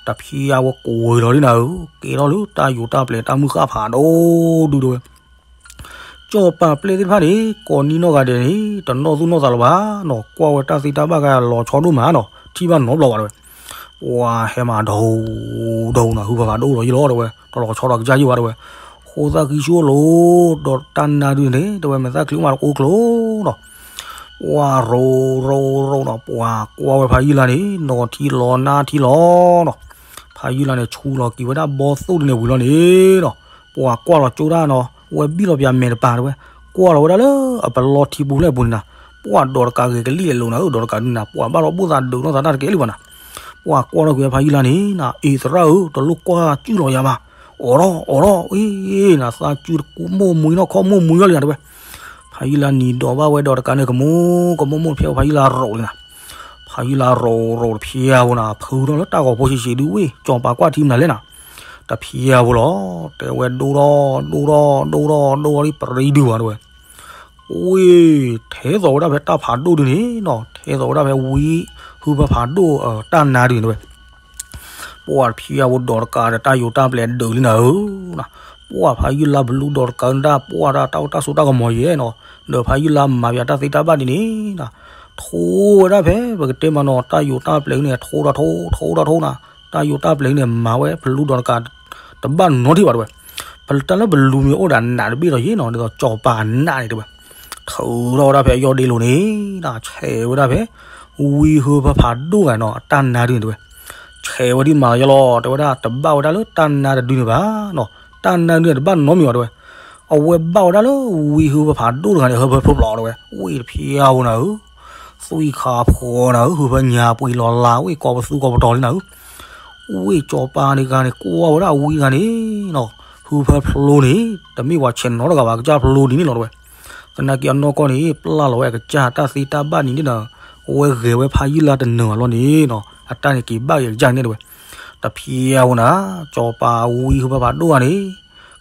တဖျါဖိကိးဝဲလီၤလံနၤဧၢ, ကဲထီၣ်လၢတၢ်ယိၤတၢ်ပျဲၤတၢ်မုၢ်ဃၣ်ဖးဒိၣ်ဒုတဲဝဲ ကၠီၤပၤပျဲၢ်သ့ၣ်တဖၣ်န့ၣ် ကိးနံၣ်နီၢ်ဂၤဒဲးန့ၣ် တနီၣ်သူၣ်နီၣ်သးလၢၤဘၣ်နီၤ, ကွၢ်ဝဲတၢ်သ့တၢ်ဘၣ်ဂၤလီၤဆီဒိၣ်မးနီၤ, ထံၣ်ဘၣ်နီတဘျီဘၣ်တဲဝဲ, ပှၢ်ဟဲမးဒီး ဒီးနၤ ဟုဖၢဖးဒိၣ်လီၤယံၤလီၤတဲဝဲ, တလီၤဆီဒီးကစၢ်ယံၤဘၣ်တဲဝဲ, ဃိသၣ်ဃံဆူၣ်လိၤ ဒီးတၢ်နါဒုန့ၣ် တဲဝဲမဲာ်သၣ်ချံအိၣ်မးတကိးကျိၤနီၤ, ပှၢ်ရိးရိးရိးနီၤ, ပှၢ်ကွၢ်ဝဲဖးယုၢ်လါန့ၣ် နီၤထံလီၤနါထံလီၤနီၤ, ဖးယုၢ်လါန့ၣ် ဆူလီၤက့ၤဝဲဒၣ်ဘီသိၣ်ဒုန့ၣ်ဝံၤလီၤန့ၣ်နီၤ, ပှၢ်ကွၢ်လီၤကၠိဒၣ်နီၤ, ဝဲဘံၣ်လီၤပၠးမဲာ်တပၤတဲဝဲ, ကွၢ်လီၤဝဲဒၣ်လၢအပလီထံပူၤလဲၣ်ပူၤန့ၣ်နၤ, ပှၢ်ဒီးတကးဂဲၤကလံၣ်လဲၤလိာ်နၤဧၢ, ဒီးတကးဒုန့ၣ် ပှၢ်ဘၣ်လီၤဘိၣ်သးဒုးနီၢ်သးတၢ်တကဲလံဘၣ်နၤ, ပှၢ်ကွၢ်ထီၣ်ကွံာ်ဖးယုၢ်လါန့ၣ်နၤ, အ့ သရၣ်ဧၢ တလိၣ်ကွၢ်ကၠုၣ်လီၤယၤဘၣ်, အိးထီၣ် အိးထီၣ် အ့ နၤသးကၠုၣ်တကူမိၢ်မှံနီၢ်ခီၣ်မိၢ်မှံလီၤလံနၤတဲဝဲ, ဖးယုၢ်လါနံၤဒီးဘၣ်ဝဲဒီးတကးန့ၣ် ကမိၢ်ကမိၢ်မိၢ်တဖျါဖးယုၢ်လါရိးလံနၤ, ဖးယုၢ်လါရိးရိးတဖျါဖိနၤ ဖုထီၣ်လၢတၢ်ဂီၤဖိဆံးဆံးဒုဝ့ၢ် ကၠီၤပၤကွၢ်ထံမနုၤလဲၣ်နၤ, တဖျါဖိလီၤ, တဲဝဲဒိၣ်ထီၣ်ဒိၣ်ထီၣ်ဒိၣ်ထီၣ်ဒိၣ်ထီၣ်ဒ်ပရံဒုဘၣ်တဲဝဲ ဝ့ၢ်ထဲသိးဝဲဒၣ်ဖဲတၢ်ဖးဒိၣ်ဒုန့ၣ်နီၤ, ထဲသိးဝဲဒၣ်ဖဲဝံဟုဖၢဖးဒိၣ်တၢ်နါဒုန့ၣ်တဲဝဲ, ပှၢ်တဖျါဖိဒီးတကးဒီးတၢ်ယိၤတၢ်ပျဲၤဒုးလံနၤဧၢ, ပှၢ်ဖးယုၢ်လါပလူဒီးတကးဒၣ် ပှၢ်ဒၣ်တၢ်အိၣ်တၢ်ဆိးတၢ်ကမီၤယဲနီၤ, ဒီးဖးယုၢ်လါမၤပၠးတၢ်သ့တၢ်ဘၣ်ဒ်န့ၣ်နၤ, ထိဝဲဒၣ်ဖဲ ပကတဲမးနီၤ တၢ်ယိၤတၢ်ပျဲၤန့ၣ် ထိဒီးထိ ထိဒီးထိနၤ, တၢ်ယိၤတၢ်ပျဲၤန့ၣ် မၤဝဲပလူဒီးတကး တဘၣ်နီတထံၣ်ဘၣ်တဲဝဲ, တၢ်လၢပလူမ့ၢ်အိၣ်ဒီးနးတဘ့ၣ်ဒီးယဲနီၤ, ဒ်သိးကၠီၤပၤနးန့ၣ်တဲဝဲ, ထုးထီၣ်ဝဲဒၣ်ဖဲအယီၢ်ဒ့လိၤန့ၣ်နၤ, ဆဲးဝဲဒၣ်ဖဲ ဝံဟုဖၢဖးဒိၣ်ဂၤနီၤ အတၢ်နါဒုန့ၣ်တဲဝဲ, ဆဲးဝဲဒၣ်မၤယလီၤ တဲဝဲဒၣ် တဘၣ်ဝဲဒၣ်လၢတၢ်နါတဒုန့ၣ်ဘၣ်နီၤ, တၢ်နါဒုန့ၣ်တဘၣ်နီတမံၤဘၣ်တဲဝဲ, အဝဲဘၣ်ဝဲဒၣ်လၢဝံဟုဖၢဖးဒိၣ်တဂၤန့ၣ် ဟၢဖၢဖျိဖျိတဲဝဲ, ဝ့ၢ်တဖျါဖိနၤဧၢ သွံၣ်ခါဖှီနၤဧၢ, ဟုဖၢညါပှံၤလီၤလး ဝ့ၢ်ကိးပသူကိးပတီၤလံနၤဧၢ, ဝ့ၢ်ကၠီၤပၤန့ၣ်ဂၤန့ၣ် ကွၢ်ဝဲဒၣ်ဝံဂၤန့ၣ်နီၤ, ဟုဖၢဖျိန့ၣ် တမ့ၢ်ပှၤဆဲးနီတဂၤဘၣ် ကစၢ်ဖျိဒ်န့ၣ်လီၤတဲဝဲ, သနာ်က့အနီၢ်ကီၢ်န့ၣ် ပျၢ်လီၤဝဲအကစၢ်တၢ်သ့တၢ်ဘၣ်န့ၣ်န့ၣ်ဒီး အဝဲဂဲၤဝဲဖးယုၢ်လါတနၢၤဘၣ်လီၤန့ၣ်နီၤ, အတၢ်န့ၣ်က့ၤဘၣ်က့ၤအကစၢ်န့ၣ်တဲဝဲ, တဖျါဖိနၤ, ကၠီၤပၤဝံဟုဖၢဖးဒိၣ်ဂၤန့ၣ်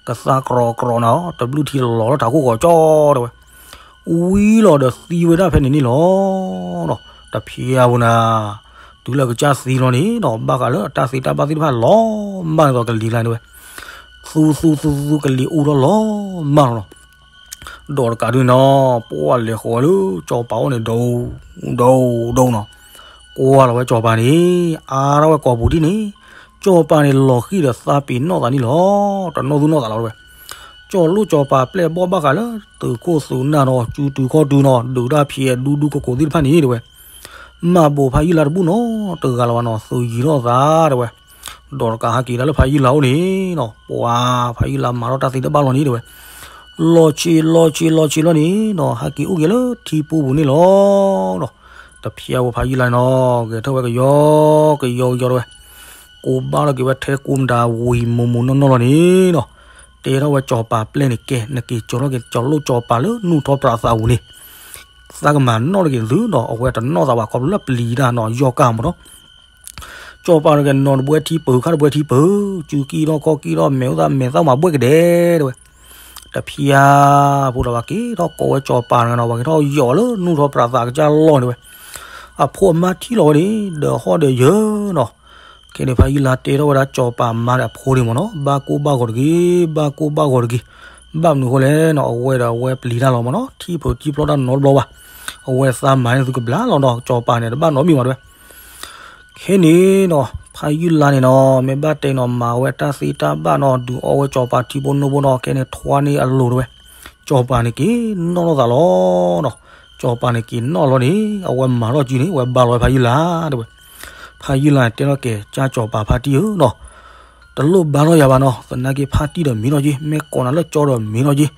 ကသါကြီကြီနၤ, တဘျုးထံလီၤလၢထးခိၣ်ဂီၤကၠီတဲဝဲ, ဝံလီၤဒီးသံဝဲဒၣ်ဖဲန့ၣ်န့ၣ်လီၤ. တဖျါဝဲနၤ, တုၤလၢကစၢ်သံလီၤန့ၣ်ဒီး ဘၣ်ဃးလၢအတၢ်သ့တၢ်ဘၣ်သ့ၣ်တဖၣ်လီၤမၢ်န့ၣ်ဒီးကလံၤလၢန့ၣ်ဝဲ, သူသူသူသူကလံၤအိၣ်ထီၣ်လီၤမၢ်လီၤနီၤ. ဒီးတကးဒုးနီၤ ပှၢ်လဲၤဃီၤဝဲလၢကၠီၤပၤအိၣ်န့ၣ် ဒိ ဒိ ဒိနီၤ. ကွၢ်လီၤဝဲကၠီၤပၤန့ၣ် အါထီၣ်ဝဲကိာ်ပူၤဒ်န့ၣ်, ကၠီၤပၤန့ၣ်လီၤဃံၤဒီးသးပ့ၤနီၣ်သးန့ၣ်လီၤ. တနီၣ်သူၣ်နီၣ်သးလီၤတဲဝဲ. ကၠီၤလိၣ်ကၠီၤပၤပျဲၢ်ဘီၣ်ဘၣ်ဃးလၢ သုးခိၣ်သုးနၢ်နီၤ ကၠူတူၤခီၣ်တူၤနီၤ ဒုးတၢ်ဖံးအဲၣ်ဒူဒူကိးကိးသ့ၣ်တဖၣ်န့ၣ်တဲဝဲ. မၤဘိးဖးယုၢ်လါတဘူၣ်နီၤ တဂၤလၢၤဘၣ်နီၤ သုးယံၤထီၣ်သးတဲဝဲ. ဒီးတကးဟဲက့ၤဒၣ်လၢဖးယုၢ်လါအိၣ်န့ၣ်နီၤ ပှၤဖးယုၢ်လါမၤထီၣ်တၢ်သ့တဘၣ်လီၤန့ၣ်တဲဝဲ. လီၤဆံးလီၤဆံးလီၤဆံးလီၤန့ၣ်နီၤ ဟဲက့ၤအိၣ်က့ၤလၢထံပူၤပူၤန့ၣ်လီၤ. တဖျဲးဝဲဖးယုၢ်လါနီၤ ဂဲၤထၢၣ်ဝဲကယီကယီကယီတဲဝဲ. ကိးဘၣ်ထီၣ်က့ၤဝဲထဲကိးမတၤဝံၤမိၢ်မိၢ်နီၢ်နီၢ်လီၤန့ၣ်နီၤ တဲထီၣ်ဝဲကၠီၤပၤပျဲၢ်န့ၣ် ကဲ နက့ၤကၠီၤထီၣ်က့ၤ ကၠီၤလိၣ်ကၠီၤပၤလၢနူၢ်ထီၣ်ပြးသးပူၤန့ၣ် သးကမၤနီၣ်တက့ၤသုနီၤ အဝဲတနီၣ်သးဘၣ် ခီဖျိလၢပျံၤတၢ်နီၤ ယီၢ်ကၢ်မးနီၤ. ကၠီၤပၤန့ၣ်က့ၤနီၤတဘှဲထံပၢၤ ခါတဘှဲထံပၢၤ စုကံၢ်ထီၣ်ခီၣ်ကံၢ်ထီၣ် မဲာ်အိၣ်သးမဲာ်သၣ်မၤဘှဲၣ်ကဒဲတဲဝဲ. တဖျါဖိဒီးပှၤက့ၤထီၣ်ကိးဝဲကၠီၤပၤန့ၣ်နီၤ ပှၤက့ၤထီၣ်ယီၤလၢနူၢ်ထီၣ်ပြးသးကစၢ်လီၢ်န့ၣ်ဝဲ. အဖိအမါထံၣ်လီၤဝဲန့ၣ် ဒီးဟီၣ်ဒီးယၢၤနီၤ. ခဲန့ၣ်ဖးယုၢ်လါတဲထီၣ်ဝဲဒၣ်ကၠီၤပၤမါဒီးအဖိန့ၣ်မးနီၤ ဘၣ်ကိၢ်ဘၣ်ဂီၤတဂ့ၤ ဘၣ်ကိၢ်ဘၣ်ဂီၤတဂ့ၤ. ဘၣ်မနုၤအဃိလဲၣ်နီၤ အဝဲဒီးအဝဲပျံၤတၢ်လီၤမးနီၤ ထံၣ်ဖုးထံၣ်ဖျီတၢ်နီတဘျီဘၣ်. အဝဲသးမၤန့ၣ်သုကဘျါလီၤနီၤ ကၠီၤပၤန့ၣ် တဘၣ်နီတမံၤဘၣ်တဲဝဲ. ခဲန့ၣ်နီၤ ဖးယုၢ်လါန့ၣ်နီၤ မ့ၢ်ဘၣ်တဲနီၤ မၤဝဲတၢ်သ့တၢ်ဘၣ်နီၤ ဒုးအီဝဲကၠီၤပၤထံဖိနိဖိနီၤ ခဲန့ၣ်ထွါန့ၢ်အလိၤတဲဝဲ. ကၠီၤပၤန့ၣ်က့ၤနီၣ်ထီၣ်သးလီၤနီၤ. ကၠီၤပၤန့ၣ်က့ၤနီၣ်လီၤန့ၣ် အဝဲမၤထီၣ်စုန့ၣ် အဝဲဘါလီၤဝဲဖးယုၢ်လါတဲဝဲ. ဖးယုၢ်လါန့ၣ်တဲထီၣ်က့ၤ ကၠီၤပၤဖါတံၢ်ဧၢနီၤ တလိၣ်ဘါထီၣ်ယၤဘၣ်နီၤ သနာ်က့ဖါတံၢ်ဒီးမ့ၢ်ထီၣ်က့ၤ မ့ၢ်ကိးနၤလၢကၠီဒီးမ့ၢ်ထီၣ်က့ၤ.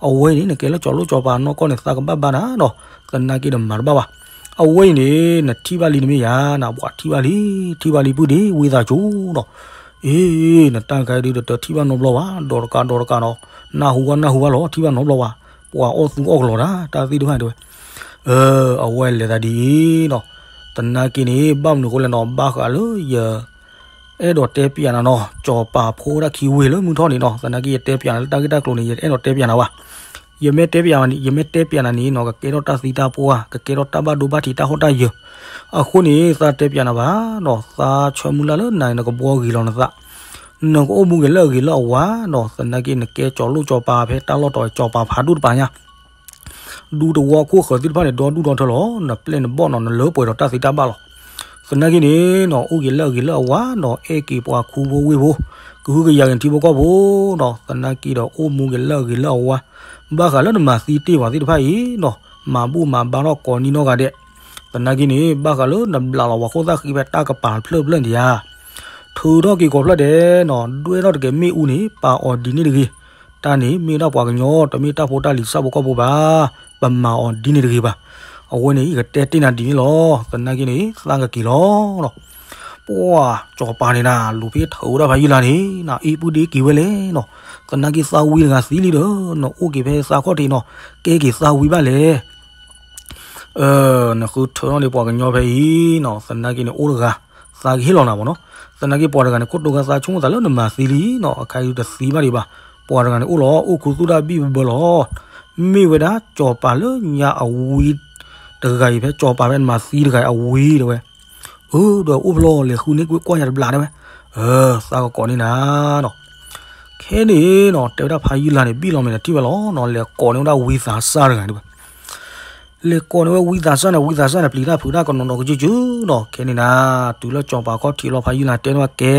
အဝဲန့ၣ် နကဲလၢကၠီၤလိၣ်ကၠီၤပၤနီၢ်ကီၢ်န့ၣ် သးကဘၣ်ဘါနၤနီၤ သနာ်က့ဒီးမၤတဘၣ်ဘၣ်. အဝဲအံၤန့ၣ် နထံၣ်ဘၣ်လံနမ့ၢ်ယၤ နပှၤထံၣ်ဘၣ်လံ ထံၣ်ဘၣ်လံပုၢ်ဒ့ဝံသးစူၤနီၤ. အ့ နတၢ်ကါဒုးဒီးတထံၣ်ဘၣ်နီတဘျီဘၣ် ဒီးတကးဒီးတကးနီၤ နၢ်ဟူဘၣ်နၢ်ဟူဘၣ်လီၤ ထံၣ်ဘၣ်နီတဘျီဘၣ် ပှၤအီၣ်သူအီၣ်ကလီၤတၢ် တၢ်သ့ၣ်တဖၣ်န့ၣ်တဲဝဲ. အဝဲလဲၤသးဒ်အံၤနီၤ သနာ်က့န့ၣ် ဘၣ်မနုၤအဃိလဲၣ်နီၤ ဘၣ်ဃးလၢယ အဲၣ်ဒိးတဲပျးနၤနီၤ ကၠီၤပၤဖိဒၣ်ခံဝ့ၢ်လၢမုၢ်ထီၣ်န့ၣ်နီၤ သနာ်က့ယတဲပျးနၤလၢတၢ်ဂ့ၢ်တၢ်ကျိၤန့ၣ် ယအဲၣ်ဒိးတဲပျးနၤဘၣ်. ယမ့ၢ်တဲပျးနၤ ယမ့ၢ်တဲပျးနၤန့ၣ်နီၤ ကကဲထီၣ်တၢ်သံတၢ်ပှၢ် ကကဲထီၣ်တၢ်ဘၣ်ဒိဘၣ်ထံးတၢ်ဟီၣ်တၢ်ယၢၤ. အဃိန့ၣ် သးတဲပျးနၤဘၣ်နီၤ သးဆၢမုၢ်လၢ်လၢနၤန့ၣ် နကဘှီဂ့ၤလီၤနသး နကအိၣ်မူက့ၤလၢအဂ့ၤလၢအဝါနီၤ သနာ်က့နကဲကၠီၤလိၣ်ကၠီၤပၤဖဲတၢ်လီၢ်တီၤကၠီၤပၤဖးဒိၣ်တပၤညါ ဒူသဝီခိၣ်ဃၢၤသ့ၣ်တဖၣ်န့ၣ် ဒီဒူၣ်ဒီထၢလီၤ နပျဲၢ်နဘီၣ်နီၤ နလၢပှဲၤဒီးတၢ်သံတၢ်ဘၣ်လီၤ. သနာ်က့န့ၣ်နီၤ အိၣ်က့ၤလၢအဂ့ၤလၢအဝါနီၤ အဲၣ်က့ၤပှၤခူဖိဝ့ၢ်ဖိ ကဟုကယာ်က့ၤနထံဖိကီၢ်ဖိနီၤ သနာ်က့ဒီးအိၣ်မူက့ၤလၢအဂ့ၤလၢအဝါ ဘၣ်ဃးလၢနမၤသံတ့ၢ်ပှၤသ့ၣ်တဖၣ်အံၤနီၤ မၤဘူၣ်မၤဘါထီၣ်ကိးနံၣ်နီၢ်ဂၤဒဲး သနာ်က့န့ၣ် ဘၣ်ဃးလၢနဘျးလီၤပှၤခိၣ်သၣ်ဃံဖဲတၢ်ကပၤတဖျၢၣ်တဖျၢၣ်န့ၣ်ဧါ ထုးထီၣ်က့ၤကိးဖျၢၣ်ဒဲးနီၤ ဒွဲၣ်ထီၣ်တက့ၢ်မ့ၣ်အူန့ၣ် ပာ်အီၤဒ်န့ၣ်တဂ့ၤ. တၢ်န့ၣ်မ့ၢ်ဒၣ်ပှၤကညီ တမ့ၢ်တၢ်ဖိတၢ်လံၤဆၣ်ဖိကီၢ်ဖိဘၣ်. ပမၤအီၤဒ်န့ၣ်တဂ့ၤဘၣ်. အဝဲန့ၣ် ယကတဲတ့ၢ်နၤဒ်န့ၣ်လီၤ. သနာ်က့န့ၣ် သးကက့ၤလီၤနီၤ. ပှၤကၠီၤပၤန့ၣ်နၤ လူၤဖ့ထၢဝဲဒၣ်ဖးယုၢ်လါန့ၣ် နအ့ၣ်ပုၢ်ဒ့က့ၤဝဲလဲၣ်နီၤ. သနာ်က့သးဝံတဂၤသံလံဒီး နအိၣ်က့ၤဖဲသးခီၣ်ထံးနီၤ ကဲက့ၤသးဝံဘၣ်လဲၣ် နဃုထၢထီၣ်န့ၣ်ပှၤကညီဖဲအံၤနီၤ သနာ်က့န့ၣ်အိၣ်တဂၤ သးကဟ့ၣ်လီၤနၤမ့ၢ်နီၤ. သနာ်က့ပှၤတဂၤန့ၣ် ခိၣ်တိၤဂၤသးဆိကမိၣ်သးလၢနမၤသံလံနီၤ အခါအံၤတသံဘၣ်ဒံးဘၣ်. ပှၤတဂၤန့ၣ်အိၣ်လီၤ အိၣ်ခူသူၣ်တၢ်ဘံၣ်ဘၢဘၢလီၤ. မ့ၢ်ဝဲဒၣ်ကၠီၤပၤလၢညါအဝံတဂၤအံၤ ဖဲကၠီၤပၤဖဲနမၤသံတဂၤအံၤအဝံတဲဝဲ အၢ ဒီးအိၣ်ဖျီလဲၤဃုန့ၢ်ကွၢ်ယၤတဘျးတဲဝဲ. အၢ သးကကိးန့ၢ်နၤနီၤ. ခဲန့ၣ်နီၤ တဲဝဲဒၣ်ဖးယုၢ်လါန့ၣ် ဘံၣ်လီၤမဲာ်တထံၣ်ဝဲလီၤနီၤ လဲၤကိးန့ၢ်ဝဲဒၣ်ဝံသးစၢ်တဂၤန့ၣ်တဲဝဲ လဲၤကိးန့ၢ်ဝဲဝံသးစၢ်န့ၣ် ဝံသးစၢ်န့ၣ် ပျံၤတၢ်ဖုးတၢ်ကနီၤနီၤကစုကစုနီၤ. ခဲန့ၣ်နၤ တုၤလၢကၠီၤပၤခီၣ်ထံးလီၤ ဖးယုၢ်လါတဲန့ၢ်ဝဲကဲ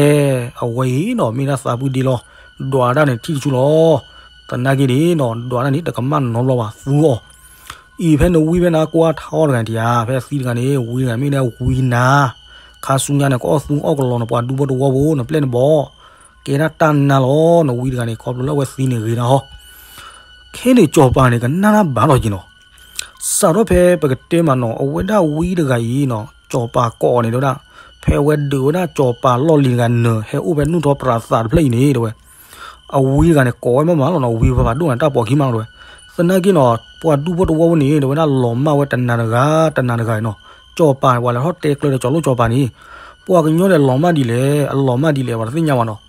အဝဲအံၤနီၤ မ့ၢ်ဒၣ်သးပုၢ်ဒ့လီၤ. ဒွးတၢ်န့ၣ်ထံၣ်တဆူလီၤ. သနာ်က့န့ၣ်နီၤ ဒွးတၢ်န့ၣ် တကမၣ်နီတဘျီဘၣ် သူအီၤ အံၤဖဲနဝံဖဲနၤကွၢ်ထါအီၣ်တဂၤတယၤ ဖဲသံတဂၤန့ၣ် ဝံတဂၤမ့ၢ်ဒၣ်ဝံနၤ ခါဆူညါန့ၣ် ကအီၣ်သူအီၣ်ကလီၤနပှၤဒူဖိတဝီဖိ နပျဲၢ်နဘီၣ် ကဲဒၣ်တၢ်နါလီၤ နဝံတဂၤန့ၣ် ခီဖျိလၢအဝဲသံန့ၣ်ဂ့ၤနၤဟီ ခဲန့ၣ်ကၠီၤပၤန့ၣ် ကနၣ်တၢ်ဘၣ်လီၤက့ၤနီၤ. စးထီၣ်ဖဲပကတဲမးနီၤ အဝဲဒၣ်ဝံတဂၤအံၤနီၤ ကၠီၤပၤကိးအီၤန့ၣ် တဲဝဲဒၣ် ဖဲအဝဲဒုးဝဲဒၣ်ကၠီၤပၤလီၢ်လံၤတဂၤနၢၤ ဟဲအိၣ်ဖဲနူၢ်ထီၣ်ပြးသးတဖျၢၣ်အံၤန့ၣ် တဲဝဲ အဝံတဂၤန့ၣ် ကိးဝဲမးမးလီၤနီၤ ဝံဖးဖးဒိၣ်န့ၣ် တၢ်ပိာ်ခံမးလီၤတဲဝဲ. သနာ်က့နီၤ ပှၤဒူဖိတဝီဖိန့ၣ် တဲဝဲဒၣ်လီၤမၢ်ဝဲတနၤတဂၤ တနၤတဂၤနီၤ ကၠီၤပၤန့ၣ် ပှၤလဲၤထီၣ်တဲကျၢၤဒီးကၠီၤလိၣ်ကၠီၤပၤန့ၣ် ပှၤကညီန့ၣ် အလီၤမၢ်ဒ်လဲၣ် အလီၤမၢ်ဒ်လဲၣ် ပှၤတသ့ၣ်ညါဘၣ်နီၤ.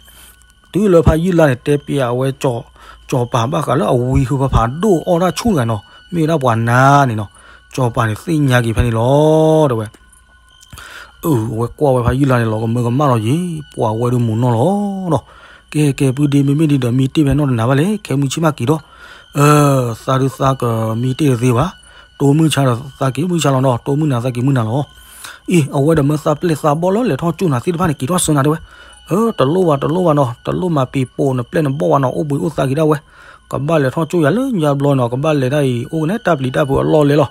တုၤလၢဖးယုၢ်လါန့ၣ် တဲပျးဝဲ ကၠီၤပၤဘၣ်ဃးလၢအဝံဟုဖးဖးဒိၣ်အီၣ်တၢ်ဆူၣ်တဂၤနီၤ မ့ၢ်ဝဲဒၣ်ပှၤနါန့ၣ်နီၤ ကၠီၤပၤန့ၣ်သ့ၣ်ညါက့ၤဖဲန့ၣ်လီၤ တဲဝဲ. အၢ အဝဲကွၢ်ဝဲဖးယုၢ်လါန့ၣ် လီၤကမၢကမၣ်လီၤယံၤ ပှၤဝဲဒၣ်မုာ်နီၢ်လီၤနီၤ. ကဲ ကဲ ပုၢ်ဒ့ မ့မ့ၢ်ဒ်ဒီးမံတ့ၢ်ဖဲနီၢ်တနၤဘၣ်လဲၣ် ခဲမုၢ်ဆ့ၣ်မးက့ၤဒီး အၢ သးဒုးသးကမံတ့ၢ်တသ့ဘၣ်. တိၢ်မုၢ်ဆါဒီးသးက့ၤမုၢ်ဆါလီၤနီၤ တိၢ်မုၢ်နၤသးက့ၤမုၢ်နၤလီၤ. အံၤ အဝဲဒီးမၢသးပျဲၢ်သးဘီၣ်လၢလဲၤထီၣ်ကၠိၣ်နၤသ့ၣ်တဖၣ်န့ၣ် က့ၤထီၣ်ဆၢနၤတဲဝဲ. အၢ တလိၣ်ဘၣ် တလိၣ်ဘၣ်နီၤ, တလိၣ်မၤပံၤပိာ်နပျဲၢ်နဘီၣ်ဘၣ်နီၤ, အိၣ်ဘှံးအိၣ်သါက့ၤဒၣ်ဝဲ, ကဘၣ်လဲၤထီၣ်ကၠိယၤလၢညါဘျီနီၤ, ကဘၣ်လဲၤဒၣ်အံၤ အိၣ်ကနဲတၢ်ပျံၤတၢ်ဖုးအလီၢ်လဲလီၤ.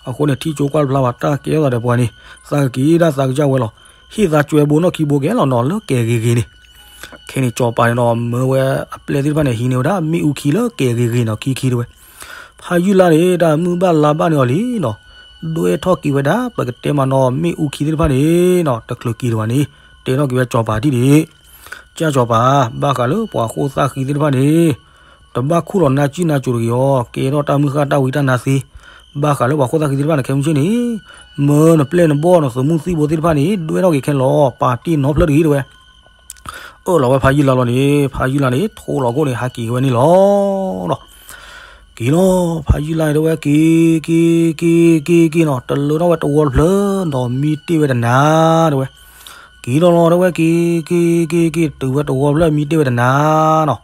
အဃိန့ၣ် ထံၣ်ကၠိကွၢ်တဖျါဘၣ် တၢ်ကဲထီၣ်သးဒီးပှၤန့ၣ် သးကက့ၤဒၣ်သးကစၢ်ဝဲလီၤ. ဟ့ၣ်သးကွဲဘိနီၣ်ခံဘိကဲလီၤနီၤ လၢကဲဂ့ၤဂ့ၤန့ၣ်. ခဲန့ၣ် ကၠီၤပၤန့ၣ်ဒီး မၢဝဲအပျဲၢ်သ့ၣ်တဖၣ်န့ၣ် ဟံးန့ၢ်ဝဲဒၣ်မ့ၣ်အူခံလၢကဲဂ့ၤဂ့ၤနီၤ ခံခံတဝဲ. ဖးယုၢ်လါန့ၣ် တၢ်မုၢ်ဘၣ်လါဘၣ်န့ၢ်အီၤလံနီၤ, ဒွဲၣ်ထီၣ်က့ၤဝဲဒၣ် ပကတဲမးနီၤ မ့ၣ်အူခံသ့ၣ်တဖၣ်န့ၣ်နီၤ တချုးက့ၤတဝဲန့ၣ် တဲထီၣ်က့ၤဝဲကၠီၤပၤဒ်န့ၣ်, ကၠၢ်ကၠီၤပၤ, ဘၣ်ဃးလၢပှၤခိၣ်သၣ်ဃံသ့ၣ်တဖၣ်န့ၣ် တဘၣ်ခူၣ်လီၤနါကံၣ်နါကိၤတဂ့ၤအီၤ, ကဲထီၣ်တၢ်မုၢ်ဃၢ်တၢ်ဝံတၢ်နါသ့, ဘၣ်ဃးလၢပှၤခိၣ်သၣ်ဃံသ့ၣ်တဖၣ်န့ၣ် ခဲမုၢ်ဆ့ၣ်န့ၣ် မၢနပျဲၢ်နဘီၣ်နသုးမုၢ်သံၣ်ဘိသ့ၣ်တဖၣ်န့ၣ် ဒွဲၣ်ထီၣ်က့ၤခဲလီၤ ပာ်တ့ၢ်နီဖျၢၣ်တဂ့ၤတဝဲ. အၢၣ်လီၤဝဲဖးယုၢ်လါလီၤန့ၣ် ဖးယုၢ်လါန့ၣ် ထိလီၤခိၣ်န့ၣ်ဟးက့ၤဝဲန့ၣ်လီၤနီၤ. က့ၤလီၤ ဖးယုၢ်လါန့ၣ်တဝဲ က့ၤ က့ၤ က့ၤ က့ၤ က့ၤနီၤ, တလၢထီၣ်ဝဲတဝီတဖျၢၣ်နီၤ မံတ့ၢ်ဝဲတနၤတဝဲ. က့ၤလီၤလီၤတဝဲ က့ၤ က့ၤ က့ၤ က့ၤ တုၤဝဲတဝီတဖျၢၣ် မံတ့ၢ်ဝဲတနၤနီၤ.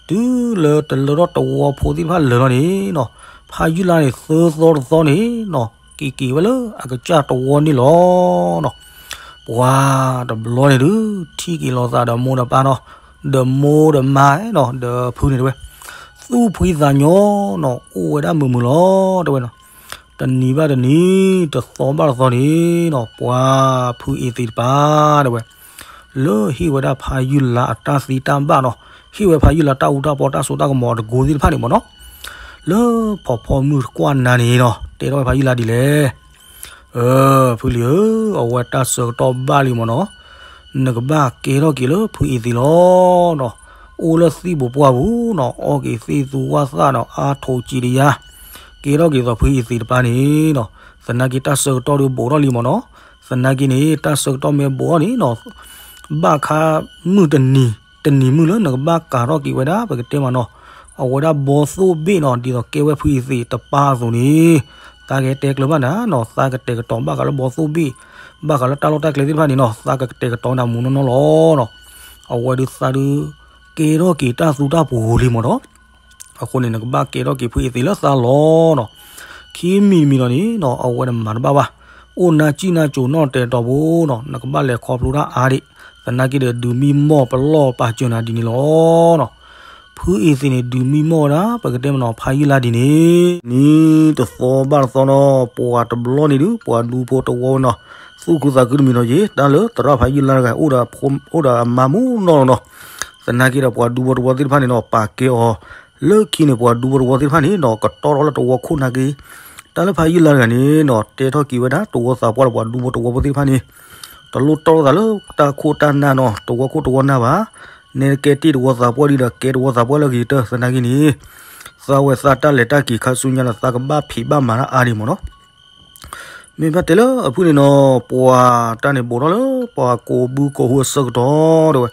တုၤလၢတလၢထီၣ်တဝီဖိသ့ၣ်တဖၣ်လၢာ်လီၤန့ၣ်နီၤ, ဖးယုၢ်လါန့ၣ် သၢသီတသီန့ၣ်နီၤ က့ၤက့ၤဝဲလၢအကစၢ်တဝီန့ၣ်လီၤနီၤ. ပှၤတဘျီန့ၣ်ဒုး ထံၣ်က့ၤလိာ်သးဒီးမိၢ်ဒီးပၢ်နီၤ, ဒီးမိၢ်ဒီးမါနီၤ ဒီးဖုန့ၣ်တဝဲ, သူၣ်ဖှံသးညီနီၤ အိၣ်ဝဲဒၣ်မုာ်မုာ်လီၤတဝဲနီၤ. တနံၤဘၣ်တနံၤ တသီဘၣ်တသီန့ၣ်နီၤ ပှၤဖုအ့သံးတပၤတဝဲ လၢဟ့ၣ်ဝဲဒၣ်ဖးယုၢ်လါအတၢ်သံတၢ်ဘၣ်နီၤ, ဟ့ၣ်ဝဲဖးယုၢ်လါတၢ်အူတၢ်ပီ တၢ်စိတၢ်ကမီၤတကိးသ့ၣ်တဖၣ်န့ၣ်မ့ၢ်နီၤ, လၢဖီဖီမုၢ်တကွၢ်နၤန့ၣ်နီၤ တဲထီၣ်ဝဲဖးယုၢ်လါဒ်လဲၣ်. အၢ ဖုလံၤဧၢ, အဝဲတၢ်ဆၢကတီၢ်ဘၣ်လံမ့ၢ်နီၤ, နကဘၣ်ကဲထီၣ်က့ၤလၢဖုအ့သံးလီၤနီၤ, အိၣ်လၢသံၣ်ပူၤပှၢ်ပူၤနီၤ အီၣ်က့ၤသ့ၣ်သူဝၣ်သၣ်နီၤ အါထိးကံတယါ, ကဲထီၣ်က့ၤသိးဖုအ့သံးတပၤန့ၣ်နီၤ, သနာ်က့တၢ်ဆၢကတီၢ်ဒုးဘူးထီၣ်လံမ့ၢ်နီၤ, သနာ်က့န့ၣ် တၢ်ဆၢကတီၢ်မ့ၢ်ဘူးထီၣ်န့ၣ်နီၤ ဘၣ်ခါမုၢ်တနံၤ တနံၤမုၢ်လၢနကဘၣ်ကၤထီၣ်က့ၤဝဲဒၣ် ပကတဲမးနီၤ, အဝဲဒၣ်ဘီသိၣ်ဘ့ၣ်နီၤ ဒ်သိးကဲဝဲဖုအ့သံးတပၤအသိးန့ၣ်, သးကတဲကျၢၤဘၣ်နၤနီၤ, သးကတဲာ်ကတီၤဘၣ်ဃးလၢဘီသိၣ်ဘ့ၣ်, ဘၣ်ဃးလၢတၢ်လီၢ်တၢ်ကျဲသ့ၣ်တဖၣ်န့ၣ်နီၤ သးကတဲာ်ကတီၤနၤမူနီၢ်နီၢ်လီၤနီၤ, အဝဲဒုးသးဒုး ကဲထီၣ်က့ၤတၢ်သူတၢ်ပူၤလံမ့ၢ်နီၤ. အဃိန့ၣ် နကဘၣ်ကဲထီၣ်က့ၤဖုအ့သံးလၢသးလီၤနီၤ. ခံမံၤတမံၤလီၤန့ၣ်နီၤ အဝဲန့ၣ်မၤတဘၣ်ဘၣ်. အိၣ်နါကံၣ်နါကိၤနီၣ်တဲာ်တီၤဖိနီၤ နကဘၣ်လဲၤခီဖျိတၢ်အါဒံး. သနာ်က့ဒီး ဒုးမံမီၢ်ပလီၢ်ပာ်စၢၤနၤဒ်န့ၣ်လီၤနီၤ. ဖုအ့သံးန့ၣ် ဒုးမံမီၢ်ဝဲဒၣ် ပကတဲမးနီၤ ဖးယုၢ်လါဒ်န့ၣ် နံၤတသီဘၣ်တသီနီၤ ပှၤတဘျီန့ၣ်ဒုး ပှၤဒူဖိတဝီဝဲနီၤ သူၣ်ခုသးခုတမံၤနီၤ ယတၢ်လၢသရၣ်ဖးယုၢ်လါတဂၤ အိၣ်ဒီးအမါမူနီၢ်နီၤ. သနာ်က့ဒီး ပှၤဒူဖိတဝီသ့ၣ်တဖၣ်န့ၣ်နီၤ ပာ်ကဲအီၤ လၢခံန့ၣ် ပှၤဒူဖိတဝီသ့ၣ်တဖၣ်န့ၣ်နီၤ ကတီၢ်ထီၣ်လၢတဝီခိၣ်နာ်က့ တၢ်လၢဖးယုၢ်လါတဂၤန့ၣ်နီၤ တဲထီၣ်က့ၤဝဲဒၣ် တဝီသးပှၢ်ဒီးပှၤဒူဖိတဝီဖိသ့ၣ်တဖၣ်န့ၣ် တလိၣ်တီၢ်လိာ်သးလၢတၢ်ခိၣ်တၢ်နၢ်နီၤ တဝီခိၣ်တဝီနၢ်ဘၣ်. နဲကဲတ့ၢ်တဝီသးပှၢ်ဒီး ကဲတဝီသးပှၢ်လၢအဂ့ၤကတၢၢ် သနာ်က့န့ၣ် သးဝဲသးတၢ်လဲၤတၢ်က့ၤခါဆူညါဒီး သးကဘၣ်ဖံးဘၣ်မၤတၢ်အါဒံးမ့ၢ်နီၤ. မ့ၢ်ဘၣ်တဲလၢအဖုၣ်န့ၣ်နီၤ ပှၤတၢ်န့ၣ်ဘူးထီၣ်လၢ ပှၤကိးဘုကိးဟုအဆၢကတီၢ်တဲဝဲ,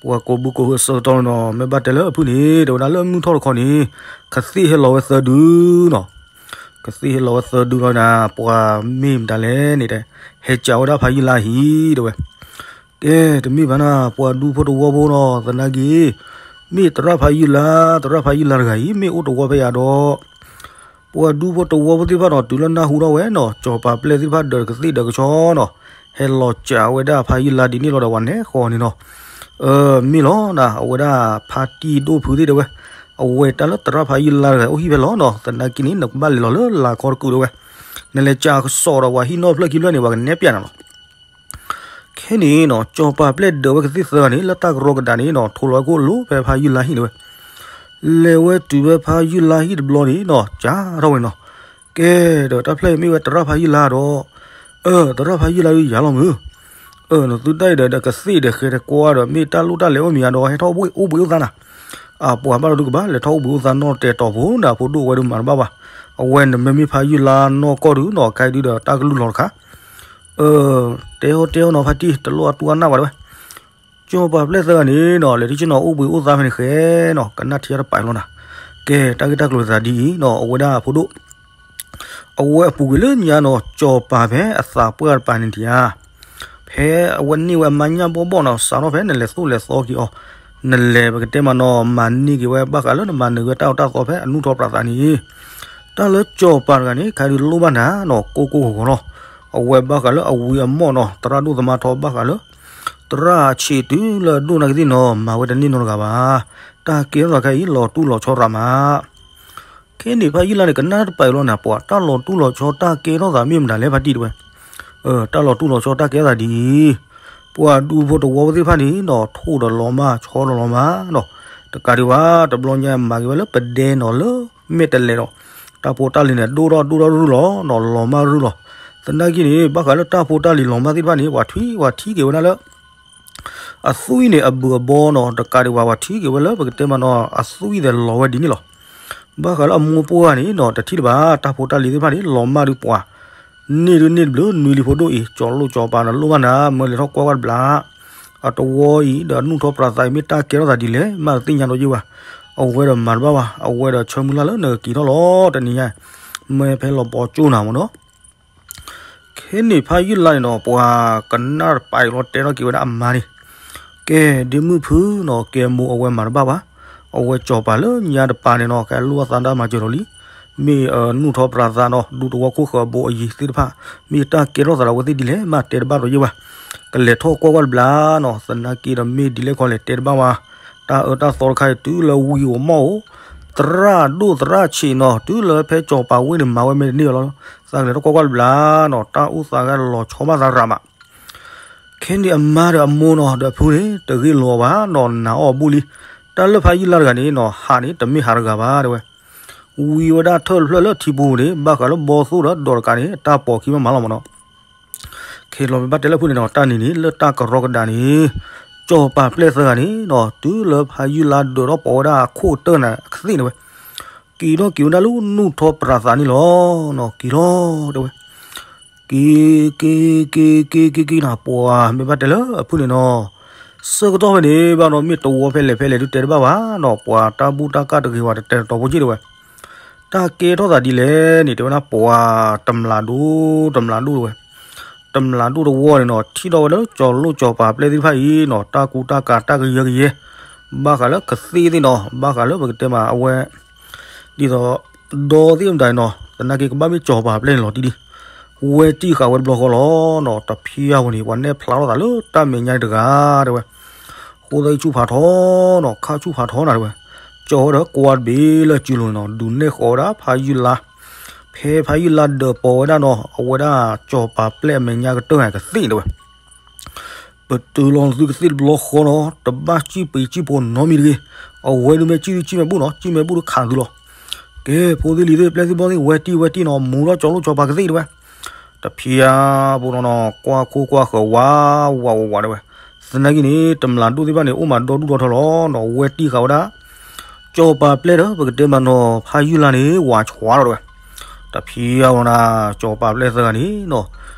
ပှၤကိးဘုကိးဟုအဆၢကတီၢ်နီၤ မ့ၢ်ဘၣ်တဲလၢအဖုၣ်န့ၣ် တဲဝဲဒၣ်လၢမုၢ်ထီၣ်တခီန့ၣ် ကသ့ၣ်ဟဲလီၤဝဲသၢဒုနီၤ. ကသ့ၣ်ဟဲလီၤဝဲသၢဒုလီၤဒီး ပှၤမ့ၢ်မတၤလဲၣ်န့ၣ် ဟဲကးဝဲဒၣ်ဖးယုၢ်လါဟံၣ်တဲဝဲ. ကဲ တမ့ၢ်ဘၣ်နၤ ပှၤဒူဖိတဝီဖိနီၤ သနာ်က့ မ့ၢ်သရၣ်ဖးယုၢ်လါ သရၣ်ဖးယုၢ်လါတဂၤအံၤ မ့ၢ်အိၣ်တဝီဖဲယၤဒီး ပှၤဒူဖိတဝီဖိသ့ၣ်တဖၣ်နီၤ တုၤလၢနၢ်ဟူထီၣ်ဝဲနီၤ ကၠီၤပၤပျဲၢ်သ့ၣ်တဖၣ်ဒီးကသ့ၣ်ဒီးကဆီနီၤ ဟဲလီၤကးဝဲဒၣ်ဖးယုၢ်လါဒ်န့ၣ်လီၤဒီး ပှၤနဲဃီန့ၣ်နီၤ. အၢ မ့ၢ်လီၤနၤ အဝဲဒၣ်ဖါတံၢ်ဒိၣ်ဖုသ့ၣ်တဲဝဲ အဝဲတၢ်လၢသရၣ်ဖးယုၢ်လါတဂၤအိၣ်ဟံၣ်ဖဲလီၤနီၤ သနာ်က့န့ၣ် နကဘၣ်လဲၤလီၤလၢလၤခီတကုာ်တဲဝဲ နလဲၤကးကစီၣ်ဒီးပှၤဟံၣ်နီၣ်ဖျၢၣ်ခံဖျၢၣ်န့ၣ် ပှၤကနဲပျးနၤလီၤ. ခဲန့ၣ်နီၤ ကၠီၤပၤပျဲၢ်ဒၢးဝဲကသ့ၣ်သၢဂၤန့ၣ် လၢတၢ်ကရီကဒးန့ၣ်နီၤ ထိးလီၤဝဲခိၣ်လိၤဖဲဖးယုၢ်လါဟံၣ်န့ၣ်ဝဲ လဲၤဝဲတုၤဖဲဖးယုၢ်လါဟံၣ်တဘျီန့ၣ်နီၤ ကးထီၣ်ဝဲနီၤ. ကဲဒီးတၢ်ဖျၢၣ်အံၤမ့ၢ်ဝဲသရၣ်ဖးယုၢ်လါဒီး အၢ သရၣ်ဖးယုၢ်လါဒုးယၤလီၤမုၢ် အၢ နသုတၢ်အံၤဒီး ကသ့ၣ်ဒီးဃဲၤတကွၢ်ဒီး မ့ၢ်တၢ်လိၣ်တၢ်လဲၤအိၣ်မံၤယၤဒီး ဟဲထီၣ်အိၣ်ဘှံးအိၣ်သါနၤ အပှၤဘၣ်လီၤဒုးကဘၣ် လဲၤထီၣ်အိၣ်ဘှံးအိၣ်သါနီၣ်တဲာ်တီၤဖိနၤ ဖိဒိၣ်ဝဲဒုးမၤတဘၣ်ဘၣ်. အဝဲနမ့မ့ၢ်ဖးယုၢ်လါနီၢ်ကီၢ်ဒုးနီၤ ကဲဒုးဒီးတၢ်ကလုၢ်လီၤတခါ တဲအီၤတဲအီၤနီၤ ဖါတံၢ် တလိၣ်အတူၢ်အနၢ်ဘၣ်တဲဝဲ. ကၠီၤပၤပျဲၢ်သၢဂၤန့ၣ်နီၤ လဲၤထံၣ်ဆ့ၣ်နီၤ အိၣ်ဘှံးအိၣ်သါဖဲန့ၣ်ဃဲနီၤ ကနၣ်ထံတပာ်လီၤနၤ. ကဲ တၢ်ဂ့ၢ်တၢ်ကျိၤသးဒ်အံၤနီၤ အဝဲဒၣ်ဖိဒိၣ် အဝဲအပူၤကွံာ်လၢညါနီၤ ကၠီၤပၤဖဲအသးပှၢ်တပၤန့ၣ်ထံၣ်ဧါ ဖဲအဝဲန့ၢ်ဝဲအမါညၣ်ဘီၣ်ဘီၣ်နီၤ စးထီၣ်ဖဲနလဲၤသိၣ်လဲၤသီက့ၤအီၤ နလဲၤပကတဲမးနီၤ မၤန့ၢ်က့ၤဝဲဘၣ်ဃးလၢ နမၤနၢၤဝဲတၢ်အီၣ်တၢ်သီဖဲအနူၢ်ထီၣ်ပြးသးန့ၣ် တၢ်လၢကၠီၤပၤတဂၤန့ၣ် ခါဒုးလိၣ်ဘၣ်နၤနီၤ ကိၢ်ကိၢ်ဂီၤဂီၤလီၤ. အဝဲဘၣ်ဃးလၢအဝံအမီၢ်နီၤ သရၣ်ဒိၣ်သမါထီဘၣ်ဃးလၢ သရၣ်ဆံးတုၤလၢအဒိၣ်နာ်က့သ့ၣ်နီၤ မၤဝဲတန့ၢ်နီတဂၤဘၣ်. တၢ်ကဲထီၣ်သးခဲအံၤ လီၤတူၢ်လီၤဆီရးမး. ခဲန့ၣ်ဖးယုၢ်လါန့ၣ် ကနၣ်တပာ်အံၤလီၤနၤ ပှၤ တၢ်လီၤတူၢ်လီၤဆီတၢ်ကဲထီၣ်သးမ့ၢ်မတၤလဲၣ်ဖါတံၢ်တဲဝဲ. တၢ်လီၤတူၢ်လီၤဆီတၢ်ကဲထီၣ်သးဒ်အံၤ, ပှၤဒူဖိတဝီဖိသ့ၣ်တဖၣ်န့ၣ်နီၤ ထိၣ်ဒီးလီၤမၢ် ဆီဒီးလီၤမၢ်နီၤ, တကးဒံးဘၣ် တဘျီညါမၤက့ၤဝဲလၢပဒဲနီၤ လၢမဲာ်တဲးလဲးဒီး တၢ်ဖိတၢ်လံၤန့ၣ် ဒိၣ်ထီၣ်ဒိၣ်ထီၣ်ရုၢ်လီၤနီၤ လီၤမၢ်ရုၢ်လီၤ. သနာ်က့န့ၣ် ဘၣ်ဃးလၢတၢ်ဖိတၢ်လံၤလီၤမၢ်သ့ၣ်တဖၣ်န့ၣ် ပှၤထွံၣ်ပှၤထံၣ်က့ၤဝဲဒၣ်လၢ အသွံၣ်န့ၣ် အဘုၣ်အဘီနီၤ တကးဒံးဘၣ် ပှၤထံၣ်က့ၤဝဲလၢပကတဲမးနီၤ အသွံၣ်သဲးလီၤဝဲဒ်န့ၣ်လီၤ. ဘၣ်ဃးလၢအမိၢ်ပှၢ်ဂၤန့ၣ်နီၤ တထံၣ်တဘၣ် တၢ်ဖိတၢ်လံၤသ့ၣ်တဖၣ်န့ၣ် လီၤမၢ်ဒုးပှၤ န့ၢ်ဒုးန့ၢ်တဘျုး နွံလံၤဖိဒိၣ်အံၤ ကၠီၤလိၣ်ကၠီၤပၤန့ၣ်လိၣ်ဘၣ်နၤ မၢလဲၤထီၣ်ကွၢ်ကွၢ်တဘျီ အတဝီအံၤ ဒီးနူၢ်ထီၣ်ပြးသးအံၤ မ့ၢ်တၢ်ကဲထီၣ်သးဒ်လဲၣ် မ့ၢ်တသ့ၣ်ညါဒီးယ့ၢ်ဝဲ အဝဲဒီးမၤတဘၣ်ဘၣ် အဝဲဒီးဆၢမုၢ်လၢ်လၢနကက့ၤထီၣ်လီၤ တနံၤညါ မ့ၢ်ဖဲလီၤပီကၠိနၤမ့ၢ်နီၤ. ခဲန့ၣ်ဖးယုၢ်လါန့ၣ်နီၤ ပှၤကနၣ်တပာ်အံၤလီၤတဲထီၣ်က့ၤဝဲဒၣ်အမါန့ၣ် ကဲ ဒ့မုၣ်ဖုနီၤ ကဲမိၢ်အဝဲမၤတဘၣ်ဘၣ်, အဝဲကၠီၤပၤလၢညါတပၤန့ၣ်နီၤ ကဲလိၣ်အသးတၢ်မၤစၢၤဒီးလံ, မ့ၢ်နူၢ်ထီၣ်ပြးသးနီၤ ဒူသဝီခိၣ်ဃၢၤအဘိအယံၤသ့ၣ်တဖၣ် မ့ၢ်တၢ်ကဲထီၣ်သးဒီးအဝဲသ့ၣ်ဒ်လဲၣ် မ့ၢ်တဲတဘၣ်ဒီးယ့ၢ်ဝဲ, ကလဲၤထီၣ်ကွၢ်ကွၢ်တဘျီနီၤ သနာ်က့ဒီးမ့ၢ်ဒ်လဲၣ်ခီလဲၣ်တဲတဘၣ်ဝဲ, တၢ်အၢတၢ်သီတခါအံၤတုၤလၢဝံၤအိၣ်မီၢ်အိၣ်, သရၣ်ဒိၣ်သရၣ်ဆံးနီၤ တုၤလၢဖဲကၠီၤပၤဝ့ၢ်န့ၣ် မၤဝဲမ့ၢ်တန့ၢ်အီၤလီၤ, သးကလဲၤထီၣ်ကွၢ်ကွၢ်တဘျီနီၤ တၢ်အိၣ်သးဂၤလီၤဆီဘၣ်သးရးမး ခဲန့ၣ်အမါဒီးအမိၢ်နီၤ ဒီးအဖုန့ၣ် တဂ့ၢ်လီၤဘၣ်နီၤ နာ်အီၤအဘူၣ်လံ, တၢ်လၢဖးယုၢ်လါတဂၤန့ၣ်နီၤ ဟးန့ၣ် တမ့ၢ်ဟးတဂၤဘၣ်တဲဝဲ, ဝံၤဝဲဒၣ်ထၢၣ်တဖျၢၣ်လၢထံပူၤန့ၣ် ဘၣ်ဃးလၢဘီသိၣ်ဒီးဒီးတကးန့ၣ် တၢ်ပိာ်ခံမးမးလီၤမ့ၢ်နီၤ. ခဲလီၤမ့ၢ်ဘၣ်တဲလၢဖုန့ၣ်နီၤ တၢ်န့ၣ်န့ၣ် လၢတၢ်ကရီကဒးန့ၣ် ကၠီၤပၤပျဲၢ်သၢဂၤန့ၣ်နီၤ တုၤလၢဖးယုၢ်လါဒၢးထီၣ်ပိာ်ဝဲဒၣ်အခိၣ်အတၢၢ်န့ၣ် ကသ့ၣ်န့ၣ်ဝဲ က့ၤထီၣ်က့ၤဝဲဒၣ်လၢနူၢ်ထီၣ်ပြးသးန့ၣ်လီၤ, က့ၤလီၤတဲဝဲ က့ၤ က့ၤ က့ၤ က့ၤ က့ၤ က့ၤ က့ၤနၤ ပှၤမ့ၢ်ဘၣ်တဲလၢအဖုန့ၣ်နီၤ, ဆၢကတီၢ်ဖဲန့ၣ်ဘၣ်နီၤ မ့ၢ်တဝီဖဲလဲၣ်ဖဲလဲၣ်ဒုးတဲတဘၣ်ဘၣ်နီၤ ပှၤတၢ်ဘူၣ်တၢ်ကၢ်တဂ့ၤဝဲတတဲတတီၤဖိက့ၢ်တဲဝဲ, တၢ်ကဲထီၣ်သးဒ်လဲၣ်န့ၣ် တဲဝဲဒၣ်ပှၤ တမျးဒိၣ် တမျးဒိၣ်တဲဝဲ, တမျးဒိၣ်တဝီန့ၣ်နီၤ ထံၣ်ထီၣ်ဝဲဒၣ်လၢကၠီၤလိၣ်ကၠီၤပၤပျဲၢ်သ့ၣ်တဖၣ်အံၤနီၤ တၢ်ကူတၢ်ကၤတၢ်ကယၢကယဲ ဘၣ်ဃးလၢကသ့ၣ်သ့ၣ်နီၤ ဘၣ်ဃးလၢပကတဲမးအဝဲ ဒ်သိး ဒီသ့ၣ်မတၤနီၤ သနာ်က့ကဘၣ်မ့ၢ်ကၠီၤပၤပျဲၢ်န့ၣ်လီၤတံၢ်ဒံး, ဝဲတံၢ်ဃာ်ဝဲတဘျီဃီလီၤနီၤ တဖံးအါဝဲန့ၣ် ပှၤနဲၣ်ဖျါထီၣ်သးလၢတၢ်မဲာ်ညါတဂၤတဲဝဲ, ဃိသတးဆူၣ်ဖးထီနီၤ ခါဆူၣ်ဖးထီနၤတဲဝဲ, ကၠီၤဝဲဒီးကွၢ်တဘ့ၣ်လၢစုလိၤန့ၣ်နီၤ ဒုးနဲၣ်ဃီၤဝဲဒၣ်ဖးယုၢ်လါ, ဖဲဖးယုၢ်လါဒၢးပိာ်ဝဲဒၣ်နီၤ အဝဲဒၣ်ကၠီၤပၤပျဲၢ်အမဲာ်ညါကတၢၢ်န့ၣ်ကသ့ၣ်တဲဝဲ ပတုၤလီၤသုကသ့ၣ်တဘျီဃီနီၤ တဘၣ်စံၣ်ပှ့ၤစံၣ်ဖိနီတမံၤတဂ့ၤ, အဝဲဒုးမ့ၢ်စံၣ်သုစံၣ်မဲာ်ဘူၣ်နီၤ စံၣ်မဲာ်ဘူၣ်ဒုးခးသုလီၤ. ကဲ ဖိသ့ၣ်လံၤသ့ၣ် ပျဲၢ်သ့ၣ်ဘီၣ်သ့ၣ် ဝဲတံၢ်ဝဲတံၢ်နီၤ မူထီၣ်ကၠီၤလိၣ်ကၠီၤပၤကသ့ၣ်တဲဝဲ, တဖံးအါဖိနီၤနီၤ ကွၢ်ခိၣ်ကွၢ်ဃၢၤဝးဝးဝးဝးတဲဝဲ, သနာ်က့န့ၣ် တမျးဒိၣ်သ့ၣ်တဖၣ်န့ၣ် အိၣ်မးဒီဒူၣ်ဒီထၢလီၤနီၤ ဝဲတံၢ်ဃာ်ဝဲဒၣ် ကၠီၤပၤပျဲၢ်ဒီး ပကတဲမးနီၤ ဖးယုၢ်လါန့ၣ် ဝးဆှးလီၤတဲဝဲ, တဖံးအါဝဲနီၤ ကၠီၤပၤပျဲၢ်သၢဂၤန့ၣ်နီၤ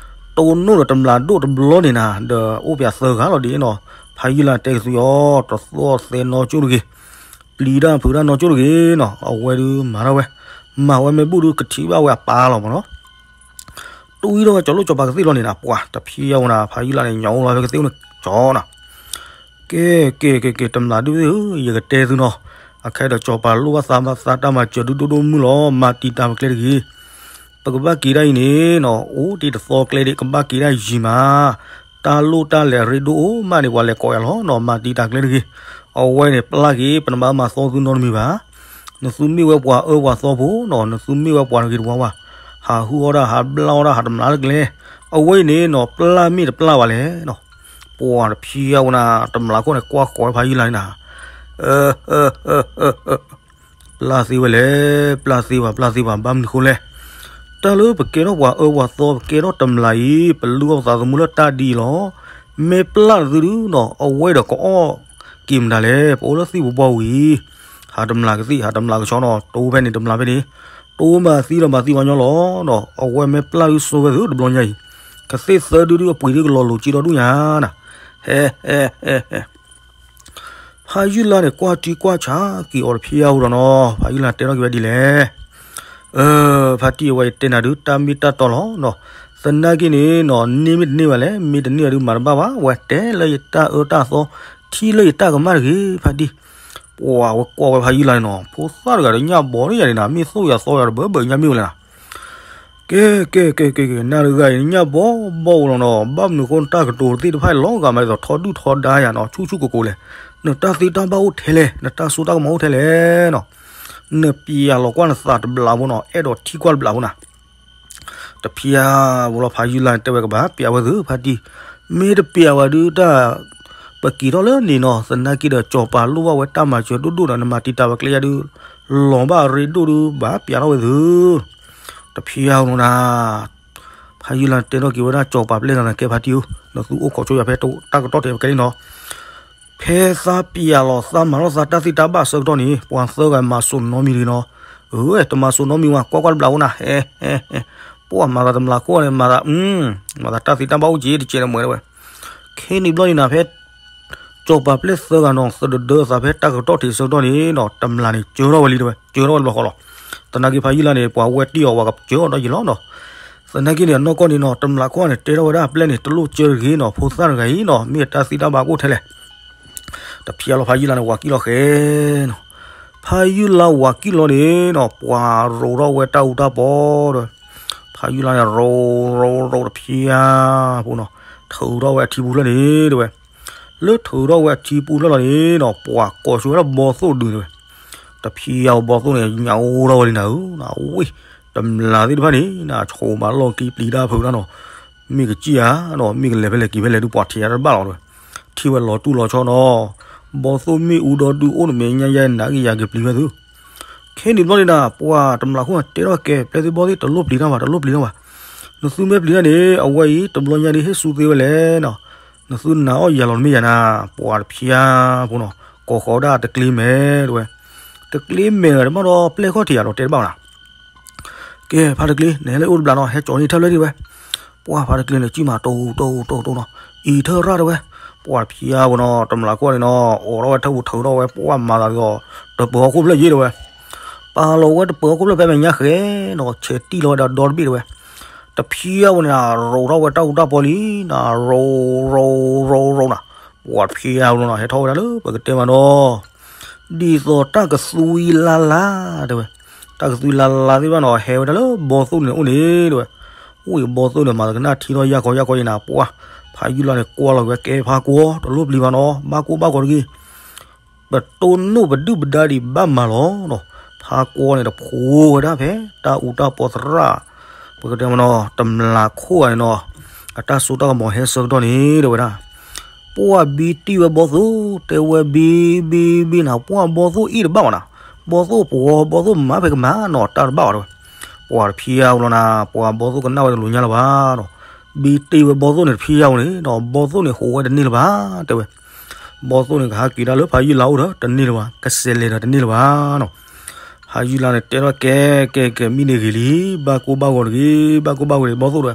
တိၢ်နီၣ်ဒီးတမျးဒိၣ်တဘျီန့ၣ်နၤ ဒီးအိၣ်ပၠးသၢဂၤလီၤဒ်နီၤ, ဖးယုၢ်လါတဲကသုအီၤ တသီၣ်သဲနီကၠိၣ်တဂ့ၤ, ပျံၤတၢ်ဖုးတၢ်နီကၠိၣ်တဂ့ၤနီၤ, အဝဲဒုးမၤထီၣ်ဝဲ, မၤဝဲမ့ၢ်ဘူၣ်ဒုးကထံၣ်ဘၣ်ဝဲအပၢ်လီၤမ့ၢ်နီၤ, တူၢ်အံၤထီၣ်ဝဲကၠီၤလိၣ်ကၠီၤပၤကသ့ၣ်လီၤန့ၣ်နၤ ပှၤတဖံးအါဝဲနၤ ဖးယုၢ်လါန့ၣ် ညၣ်အိၣ်လီၤဖဲကသ့ၣ်အိၣ်န့ၣ်ကၠီနီၤ ကဲ ကဲ ကဲ ကဲ တမျးဒိၣ်ဧၢ, ယကတဲသုနီၤ, အခဲဒီးကၠီၤပၤလိၣ်ဘၣ်သးဘၣ်သးတၢ်မၤစၢၤဒုးဒိၣ်ဒိၣ်မုၢ်လီၤ, မၤတံာ်တာ်ပကျဲတဂ့ၤ. ပကဘၣ်က့ၤဒၣ်အံၤန့ၣ်နီၤ, အိၣ်တ့ၢ်တသီကျဲဒၣ် ကဘၣ်က့ၤဒၣ်ယံာ်မး, တၢ်လိၣ်တၢ်လဲၤအရ့ဒိၣ်အိၣ်မးန့ၣ် ပှၤလဲၤကိးယၤလီၤနီၤ, မၤတံာ်တာ်ကျဲတဂ့ၤ. အဝဲန့ၣ်ပျၢ်က့ၤ ပနဘၣ်မၤသီသုနီတမံၤဘၣ်. နသုမ့ၢ်ဝဲပှၤအၢပှၤသီဖိနီၤ, နသုမ့ၢ်ဝဲပှၤတဂ့ၤတဝါဘၣ်, ဟးဟုၣ်အီၣ်ဒၣ် ဟးဘျၣ်အီၣ်ဒၣ် ဟးတမျးလၢကျဲ. အဝဲအံၤန့ၣ်နီၤ ပျၢ်မ့ၢ်တပျၢ်ဘၣ်လဲၣ်နီၤ. ပှၤတဖံးအါဝဲနၤ တမျးခိၣ်န့ၣ် ကွၢ်ဃီၤဝဲဖးယုၢ်လါန့ၣ်နၤ, ပျၢ်သ့ဝဲလဲၣ်, ပျၢ်သ့ဘၣ် ပျၢ်သ့ဘၣ် ဘၣ်မနုၤဃိလဲၣ်. တၢ်လၢပကဲထီၣ်ပှၤအၢပှၤသီ ပကဲထီၣ်တမျးအံၤ ပလုၢ်အီၣ်ပသးသမူလၢတၢ်ဒ်အံၤလီၤ. မ့ၢ်ပျၢ်သုဒုနီၤ အဝဲဒီးကအီၣ်က့ၤမတၤလဲၣ်. ပအိၣ်လၢသ့ၣ်ပူၤဘီပူၤအံၤ ဟးတမျးကသ့ၣ် ဟးတမျးကဆီနီၤ, တိဖဲန့ၣ်တမျးဖဲန့ၣ်, တိမၤသံဒီးမၤသံဝဲညီလီၤနီၤ. အဝဲမ့ၢ်ပျၢ်သုစိဝဲသုတဘျီညါအံၤ, ကသ့ၣ်သၢဒုဒုအပှ့ၤဒုကလီၤလိၤကံဒီဒူၣ်ညါနၤ. ဟဲ ဟဲ ဟဲ ဟဲ ဖးယုၢ်လါန့ၣ် ကွၢ်တံၢ်ကွၢ်ဆးက့ၤအီၤတဖံးအါဝဲဒီးနီၤ, ဖးယုၢ်လါတဲထီၣ်က့ၤဝဲဒ်လဲၣ်. အၢ ဖါတံၢ်အဝဲယတဲနၤဒုး တၢ်မ့ၢ်တၢ်တီလီၤနီၤ. သနာ်က့န့ၣ်နီၤ န့ၢ်မ့ၢ်တန့ၢ်ဘၣ်လဲၣ်, မ့ၢ်တန့ၢ်အဒုးမၤတဘၣ်ဘၣ်, ဝဲတဲလၢယတၢ်အၢတၢ်သီ, ထံၣ်လၢယတၢ်ကမၣ်တဂ့ၤ ဖါတံၢ်. ပှၤဝဲကွၢ်ဝဲဖးယုၢ်လါန့ၣ်နီၤ, ဖိသၣ်တဂၤဒီးညၣ်ဘီန့ၣ်ယၤန့ၣ်နၤ, မ့ၢ်သိၣ်ယၤသီယၤတဘၢဘၢညါမ့ၢ်ဝဲလဲၣ်နၤ. ကဲ ကဲ ကဲ ကဲ ကဲ နၤတဂၤအံၤ နညၣ်ဘီဘီအိၣ်လီၤနီၤ, ဘၣ်မနုၤအဃိ နတၢ်ကတိၤသ့ၣ်တဖၣ်အံၤ လီၤဂာ်မးဒ်သိးထီဒုၣ်ထီဒါယၤနီၤ, ဆူၣ်ဆူၣ်ကိၢ်ကိၢ်လဲၣ်. နတၢ်သ့တၢ်ဘၣ်အိၣ်ထဲလဲၣ်, နတၢ်စိတၢ်ကမီၤအိၣ်ထဲလဲၣ်နီၤ. နပျးလီၤကွၢ်နသးတဘျီဖိနီၤ, အဲၣ်ဒိးထံၣ်ကွၢ်တဘျီဖိနၤ. တဖျါဝဲလီၤ ဖါယုၢ်လါန့ၣ် တဲဝဲကဘၣ်ပျးဝဲသု ဖါတံၢ်, မ့ၢ်တပျးဝဲဒုးတၢ် ပက့ၤထီၣ်လၢန့ၣ်နီၤ, သနာ်က့ဒီး စီၤပၤလိၣ်ဘၣ်ဝဲတၢ်မၤစၢၤဒိၣ်ဒိၣ်ဒီး နမၤတံာ်တာ်ဝဲကျဲယါဒုး လီၤဘၣ်အရ့ဒိၣ်ဒုး ဘၣ်ပျးထီၣ်ဝဲသု. တဖျါဝဲနီၤ, ဖါယုၢ်လါတဲထီၣ်က့ၤဝဲဒၣ် စီၤပၤပျဲၢ်သးန့ၣ် ကဲဖါတံၢ်ဧၢ, နသုအိၣ်ခိးဆိယၤဖဲတၢ်ကတီၢ်ထဲပကဲလံနီၤ. ဖဲသးပျးလီၤသးမၤထီၣ်သးတၢ်သ့တၢ်ဘၣ်ဆၢကတီၢ်န့ၣ် ပှၤသၢဂၤမၤစိာ်နီတမံၤတဂ့ၤနီၤ. အၢ တမၤစိာ်နီတမံၤဝဲ ကွၢ်ကွၢ်တဘျီဖိနၤ, ဟဲ ဟဲ ဟဲ, ပှၤမၤသးတမျးခိၣ်န့ၣ် မၤသး မၤသးတၢ်သ့တၢ်ဘၣ်အိၣ်က့ၤတကဲးတမှဲးဝဲ. ခဲန့ၣ်ဘျီန့ၣ်နၤ ဖဲ စီၤပၤပျဲၢ်သၢဂၤနီၤ သဒၢဒၢသးဖဲတၢ်ကတီၢ်ထဲဆၢကတီၢ်န့ၣ်နီၤ တမျးန့ၣ် စၢထီၣ်ဝဲလံတဲဝဲ, စၢထီၣ်ဝဲတဘျီဃီလီၤ. သနာ်က့ဖါယုၢ်လါန့ၣ် ပှၤဝဲတံၢ်အီၤ ပှၤကစၢထီၣ်ယံၤလီၤနီၤ. သနာ်က့န့ၣ် အနီၢ်ကီၢ်န့ၣ်နီၤ တမျးခိၣ်န့ၣ် တဲထီၣ်ဝဲဒၣ်အပျဲၢ်န့ၣ် တလိၣ်စၢတဂ့ၤနီၤ, ဖိသၣ်တဂၤအံၤနီၤ မ့ၢ်အတၢ်သ့တၢ်ဘၣ်ကအိၣ်ထဲလဲၣ်. တဖျါလီၤ ဖါယုၢ်လါန့ၣ် ဝၤကံၣ်လီၤဃဲနီၤ. ဖါယုၢ်လါဝၤကံၣ်လီၤန့ၣ်နီၤ ပှၤရိးထီၣ်ဝဲတၢ်အူတၢ်ပီဒီး ဖါယုၢ်လါန့ၣ် ရိးရိးရိးတဖျါဖိနီၤ, ထုးထီၣ်ဝဲအထံပူၤဖျၢၣ်န့ၣ်တဲဝဲ. လၢထုးထီၣ်ဝဲအထံပူၤဖျၢၣ်လီၤန့ၣ်နီၤ ပှၤကိးဆိဝဲဒၣ်ဘီသိၣ်ဒုးတဲဝဲ. တဖျါဝဲဘီသိၣ်န့ၣ် ညၣ်အိၣ်ထီၣ်ဝဲလံနၤဧၢ, ဝ့ၢ် တမျးသ့ၣ်တဖၣ်န့ၣ် နဆိးမးလီၢ်ခံပျံၤတၢ်ဖုးတၢ်နီၤ, မ့ၢ်ကစံၣ်ဧါနီၤ မ့ၢ်ကလဲၤဖဲလဲၣ်က့ၤဖဲလဲၣ်ဒုး ပှၤထံၣ်ယါတဘၣ်လီၤတဲဝဲ. ထံၣ်ဝဲလီၤတူၢ်လီၤဆီနီၤ, ဘီသိၣ်မ့ၣ်အူဒီဒုအိၣ်နမဲာ်ညါယါ နၤက့ၤယၤက့ၤပျံၤဝဲသု. ခဲန့ၣ်ဘျီန့ၣ်နၤ ပှၤတမျးခိၣ်တဲထီၣ်ကဲ ပျဲသုဘီသ့ၣ် တလိၣ်ပျံၤတၢ်ဘၣ် တလိၣ်ပျံၤတၢ်ဘၣ်. နသုမ့ၢ်ပျံၤတၢ်န့ၣ် အဝဲအံၤ တဘျီညါဒ်ဟ့ၣ်ဆူၣ်သ့ဝဲလဲၣ်နီၤ, နသုနာ်အီၣ်ယၤလီၤတမ့ၢ်ယၤနၤ, ပှၤတဖျါဖိနီၤ ကိးဃီၤဒၣ်တကျ့မဲာ်တဲဝဲ. တကျ့မဲာ်တဘၣ်ဒီး ပျဲၢ်ခီၣ်ထံးယၤဒီးတဲတဘၣ်နၤ. ကဲ ဖါတကျ့ နဟဲလၢအအိၣ်တဘျီနီၤ ဟဲကၠီၤန့ၢ်ထၢၣ်လၢဒ်ဝဲ. ပှၤဖါတကျ့န့ၣ် စံၣ်မးတိတိတိတိနီၤ, အံၤထၢၣ်ရၣ်တဲဝဲ. ပှၤတဖျါဖိနီၤ တမျးခိၣ်န့ၣ်နီၤ အိးထီၣ်ဝဲထၢၣ်ပူၤထုးထီၣ်ဝဲ ပှၤမၤသးဒ်သိး တပၢၤဟီၣ်ခိၣ်ဖျၢၣ်ယ့ၢ်တဲဝဲ. ပာ်လီၤဝဲတပၢၤဟီၣ်ခိၣ်ဖျၢၣ်ဖဲမဲာ်ညါဃဲနီၤ ဆဲးတံၢ်လီၤဝဲဒီးဒီတဘ့ၣ်တဲဝဲ. တဖျါဖိန့ၣ် ရိးထီၣ်ဝဲတၢ်အူတၢ်ပီလံနၤ, ရိး ရိး ရိး ရိးနၤ. ပှၤတဖျါဖိနီၤ ဟဲထီၣ်ဝဲဒၣ်လၢပကတဲမးနီၤ ဒ်သိးတၢ်ကသွံလါလါတဲဝဲ. တၢ်ကသွံလါလါသ့ၣ်တဖၣ်နီၤ ဟဲဝဲဒၣ်လၢဘီသိၣ်န့ၣ်အိၣ်န့ၣ်တဲဝဲ. ဝံၤဘီသိၣ်န့ၣ် မၤသကနၣ်ထံထီၣ်ယၢ်ခီယၢ်ခီယံၤနၤ ပှၤ ဖါယုၢ်လါန့ၣ် ကွၢ်လီၤက့ၤဝဲ ကဲဖါကွီ တလိၣ်ပျံၤဘၣ်နီၤ ဘၣ်ကိၢ်ဘၣ်ဂီၤတဂ့ၤ. ပတိၢ်နီၣ်ပဒုၣ်ပဒါဒံးဘၣ်မၤလီၤနီၤ. ဖါကွီန့ၣ်တဖိဝဲဒၣ်ဖဲ တၢ်အူတၢ်ပီသရၣ် ပကတဲမးနီၤ တမျးခိၣ်ဂၤန့ၣ်နီၤ အတၢ်စိတၢ်ကမီၤဟဲဆၢကတီၢ်န့ၣ်တဲဝဲဒၣ် ပှၤဘံတံၢ်ဝဲဘီသိၣ် တဲဝဲဘံ ဘံ ဘံနၤ ပှၤဘီသိၣ်အ့ၣ်တဘၣ်ဘၣ်နၤ, ဘီသိၣ်ပှီၤ ဘီသိၣ်မၤဖဲကမၤနီၤ တၢ်တဘၣ်ဘၣ်တဲဝဲ. ပှၤတဖျါဖိလီၤနၤ ပှၤဘီသိၣ်ကနၣ်ဝဲတလိၤညါလၢၤဘၣ်နီၤ, ဘံတံၢ်ဝဲဘီသိၣ်န့ၣ်တဖျါဖိန့ၣ်နီၤ ဘီသိၣ်န့ၣ်ဟူးဝဲတန့ၢ်လၢၤဘၣ်တဲဝဲ. ဘီသိၣ်န့ၣ် ကဟးက့ၤဒၣ်လၢဖါယုၢ်လါအိၣ်ဒီးတန့ၢ်လၢၤဘၣ် ကစဲးလဲၤဒီးတန့ၢ်လၢၤဘၣ်နီၤ. ဖါယုၢ်လါန့ၣ် တဲထီၣ်ကဲ ကဲ ကဲ မံန့ၣ်ဂ့ၤလံ ဘၣ်ကိၢ်ဘၣ်ဂီၤတဂ့ၤ ဘၣ်ကိၢ်ဘၣ်ဂီၤတဂ့ၤ ဘီသိၣ်တဲဝဲ.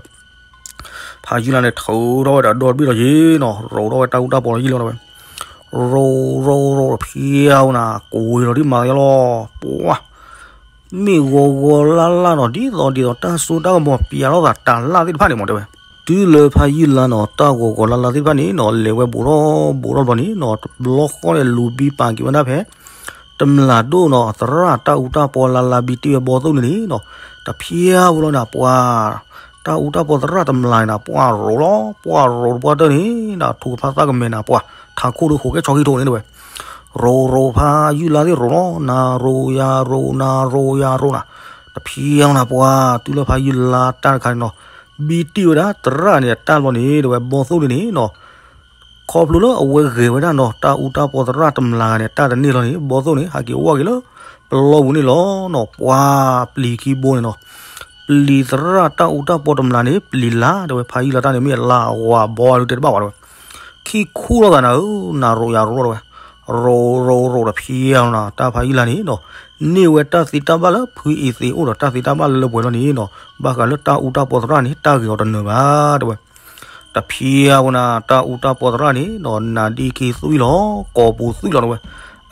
ဖါယုၢ်လါန့ၣ် ထုးထီၣ်ဝဲဒီးဒီတဘ့ၣ်လီၤယ့ၢ်နီၤ ရိးထီၣ်ဝဲတၢ်အူတၢ်ပီလီၤယ့ၢ်လီၤတဲဝဲ. ရိး ရိး ရိးတဖျါဖိနၤ ကွံာ်လီၤဒ်မၤသးလီၤ ပှၤ မ့ၢ်ဂီၤဂီၤလါလါနီၤ ဒ်သိးဒ်သိးတၢ်စိတၢ်ကမီၤပျးထီၣ်သးတၢ်လၢ်သ့ၣ်တဖၣ်န့ၣ်မ့ၢ်တဲဝဲ. တုၤလၢဖါယုၢ်လါနီၤ တၢ်ဂီၤဂီၤလါလါသ့ၣ်တဖၣ်န့ၣ်နီၤ လဲၤဝဲဘူးထီၣ်ဘူးထီၣ်တဘျီန့ၣ်နီၤ တဘျီဃီန့ၣ် လူၤဘံပာ်က့ၤဝဲဒၣ်ဖဲ တမျးဒိၣ်နီၤ သရၣ်တၢ်အူတၢ်ပီလါလါဘံတံၢ်ဝဲဘီသိၣ်န့ၣ်န့ၣ်နီၤ တဖျါဖိလီၤနၤ ပှၤ တၢ်အူတၢ်ပီသရၣ်တမျးန့ၣ်နၤ ပှၤရိးလီၤ ပှၤရိးတပှၢ်တၢၢ်န့ၣ်နၤ ထိၣ်ကဖၣ်သၣ်ကမဲာ်နၤ ပှၤထးခိၣ်ဒုးဃိးကဲၣ်ဆီခံထိးန့ၣ်တဲဝဲ. ရိးရိးဖါယုၢ်လါသ့ၣ်ရိးလီၤ နၤရိးယၤရိး နၤရိးယၤရိးနၤ တဖျါနၤ ပှၤ တုၤလၢဖါယုၢ်လါတၢ်တခါန့ၣ်နီၤ ဘံတံၢ်ဝဲဒၣ်သရၣ်န့ၣ် အတၢ်လီၤန့ၣ်တဲဝဲ ဘီသိၣ်န့ၣ်န့ၣ်နီၤ ခီဖျိလၢအဝဲဂဲၤဝဲဒၣ်နီၤ တၢ်အူတၢ်ပီသရၣ်တမျးဂၤန့ၣ် တၢ်တန့ၢ်လီၤန့ၣ် ဘီသိၣ်န့ၣ် ဟဲက့ၤဝဲက့ၤလၢ ပလီၢ်ပူၤန့ၣ်လီၤနီၤ ပှၤပျံၤခံဘိန့ၣ်နီၤ ပျံၤသရၣ်တၢ်အူတၢ်ပီတမျးန့ၣ် ပျံၤလါတဲဝဲ ဖါယုၢ်လါတၢ်န့ၣ် မ့ၢ်အလါဝၤဘီဝဲဒုးတဲတဘၣ်ဝဲတဲဝဲ ခံခူၣ်လိာ်သးနၤဧၢ နၤရိးယၤရိးတဲဝဲ ရိးရိးရိးတဖျါနၤ တၢ်ဖါယုၢ်လါန့ၣ်နီၤ န့ၢ်ဝဲတၢ်သ့တၢ်ဘၣ်လၢဖုအံၤသ့အိၣ်ဒီး တၢ်သ့တၢ်ဘၣ်လၢလၢပှဲၤလီၤန့ၣ်နီၤ ဘၣ်ဃးလၢတၢ်အူတၢ်ပီသရၣ်န့ၣ် တၢ်ဂ့ၤအီၤတနၢၤဘၣ်တဲဝဲ တဖျါဖိနၤ တၢ်အူတၢ်ပီသရၣ်န့ၣ်နီၤ နၤဒ့ခံသွံၣ်လီၤ ကိာ်ပူၤသွံၣ်လီၤတဲဝဲ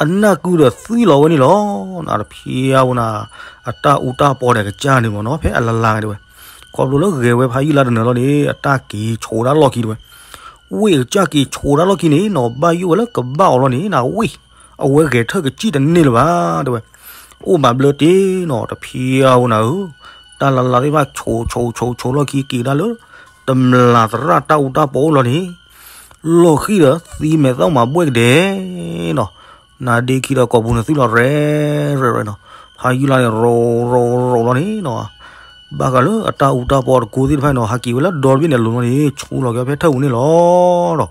အနၢ်ကုဒီးသွံၣ်လီၤဝဲန့ၣ်လီၤ နတဖျါဖိနၤ အတၢ်အူတၢ်ပီန့ၣ် အကစၢ်န့ၣ်မ့ၢ်နီၤ ဖဲအလါလါတဲဝဲ ခီဖျိလၢဂဲၤဝဲဖါယုၢ်လါတနၢၤလီၤန့ၣ် အတၢ်က့ၤဆိးဒၣ်လီၢ်ခံတဲဝဲ ဝ့ၢ်အကစၢ်က့ၤဆိးဒၣ်လီၢ်ခံန့ၣ်နီၤ ဘၣ်ယိၣ်ဝဲလၢကဘၣ်အီၤလီၤန့ၣ် နဝ့ၢ် အဝဲဂဲၤထၢၣ်ကစံၣ်တန့ၢ်လၢၤဘၣ်တဲဝဲ အိၣ်မးဘျၢတ့ၢ်နီၤ တဖျါဖိနၤဧၢ တၢ်လၢ်လၢ်သ့ၣ်တဖၣ် ဆိးဆိးဆိးဆိးလီၢ်ခံ က့ၤဒၣ်လၢ တမျၢ်သရၣ်တၢ်အူတၢ်ပီအိၣ်လီၤန့ၣ် လီၢ်ခံဒီးသံမဲာ်သၣ်မၤဘှဲၣ်ကဒဲးနီၤ. နါဒ့ခံဒီးကိာ်ပူၤန့ၣ် သုးလီၤရဲၣ်ရဲၣ်ရဲၣ်နီၤ. ဖးယုၢ်လါန့ၣ် ရိၤရိၤရိၤလီၤန့ၣ်နီၤ. ဘၣ်ဃးလၢအတၢ်အူတၢ်ပီတကိးသ့ၣ်တဖၣ်န့ၣ်နီၤ ဟးက့ၤဝဲလၢဒီတဘ့ၣ်န့ၣ်အလိၤလီၤန့ၣ် ဆူလီၤက့ၤဖဲထၢၣ်ပူၤန့ၣ်လီၤနီၤ.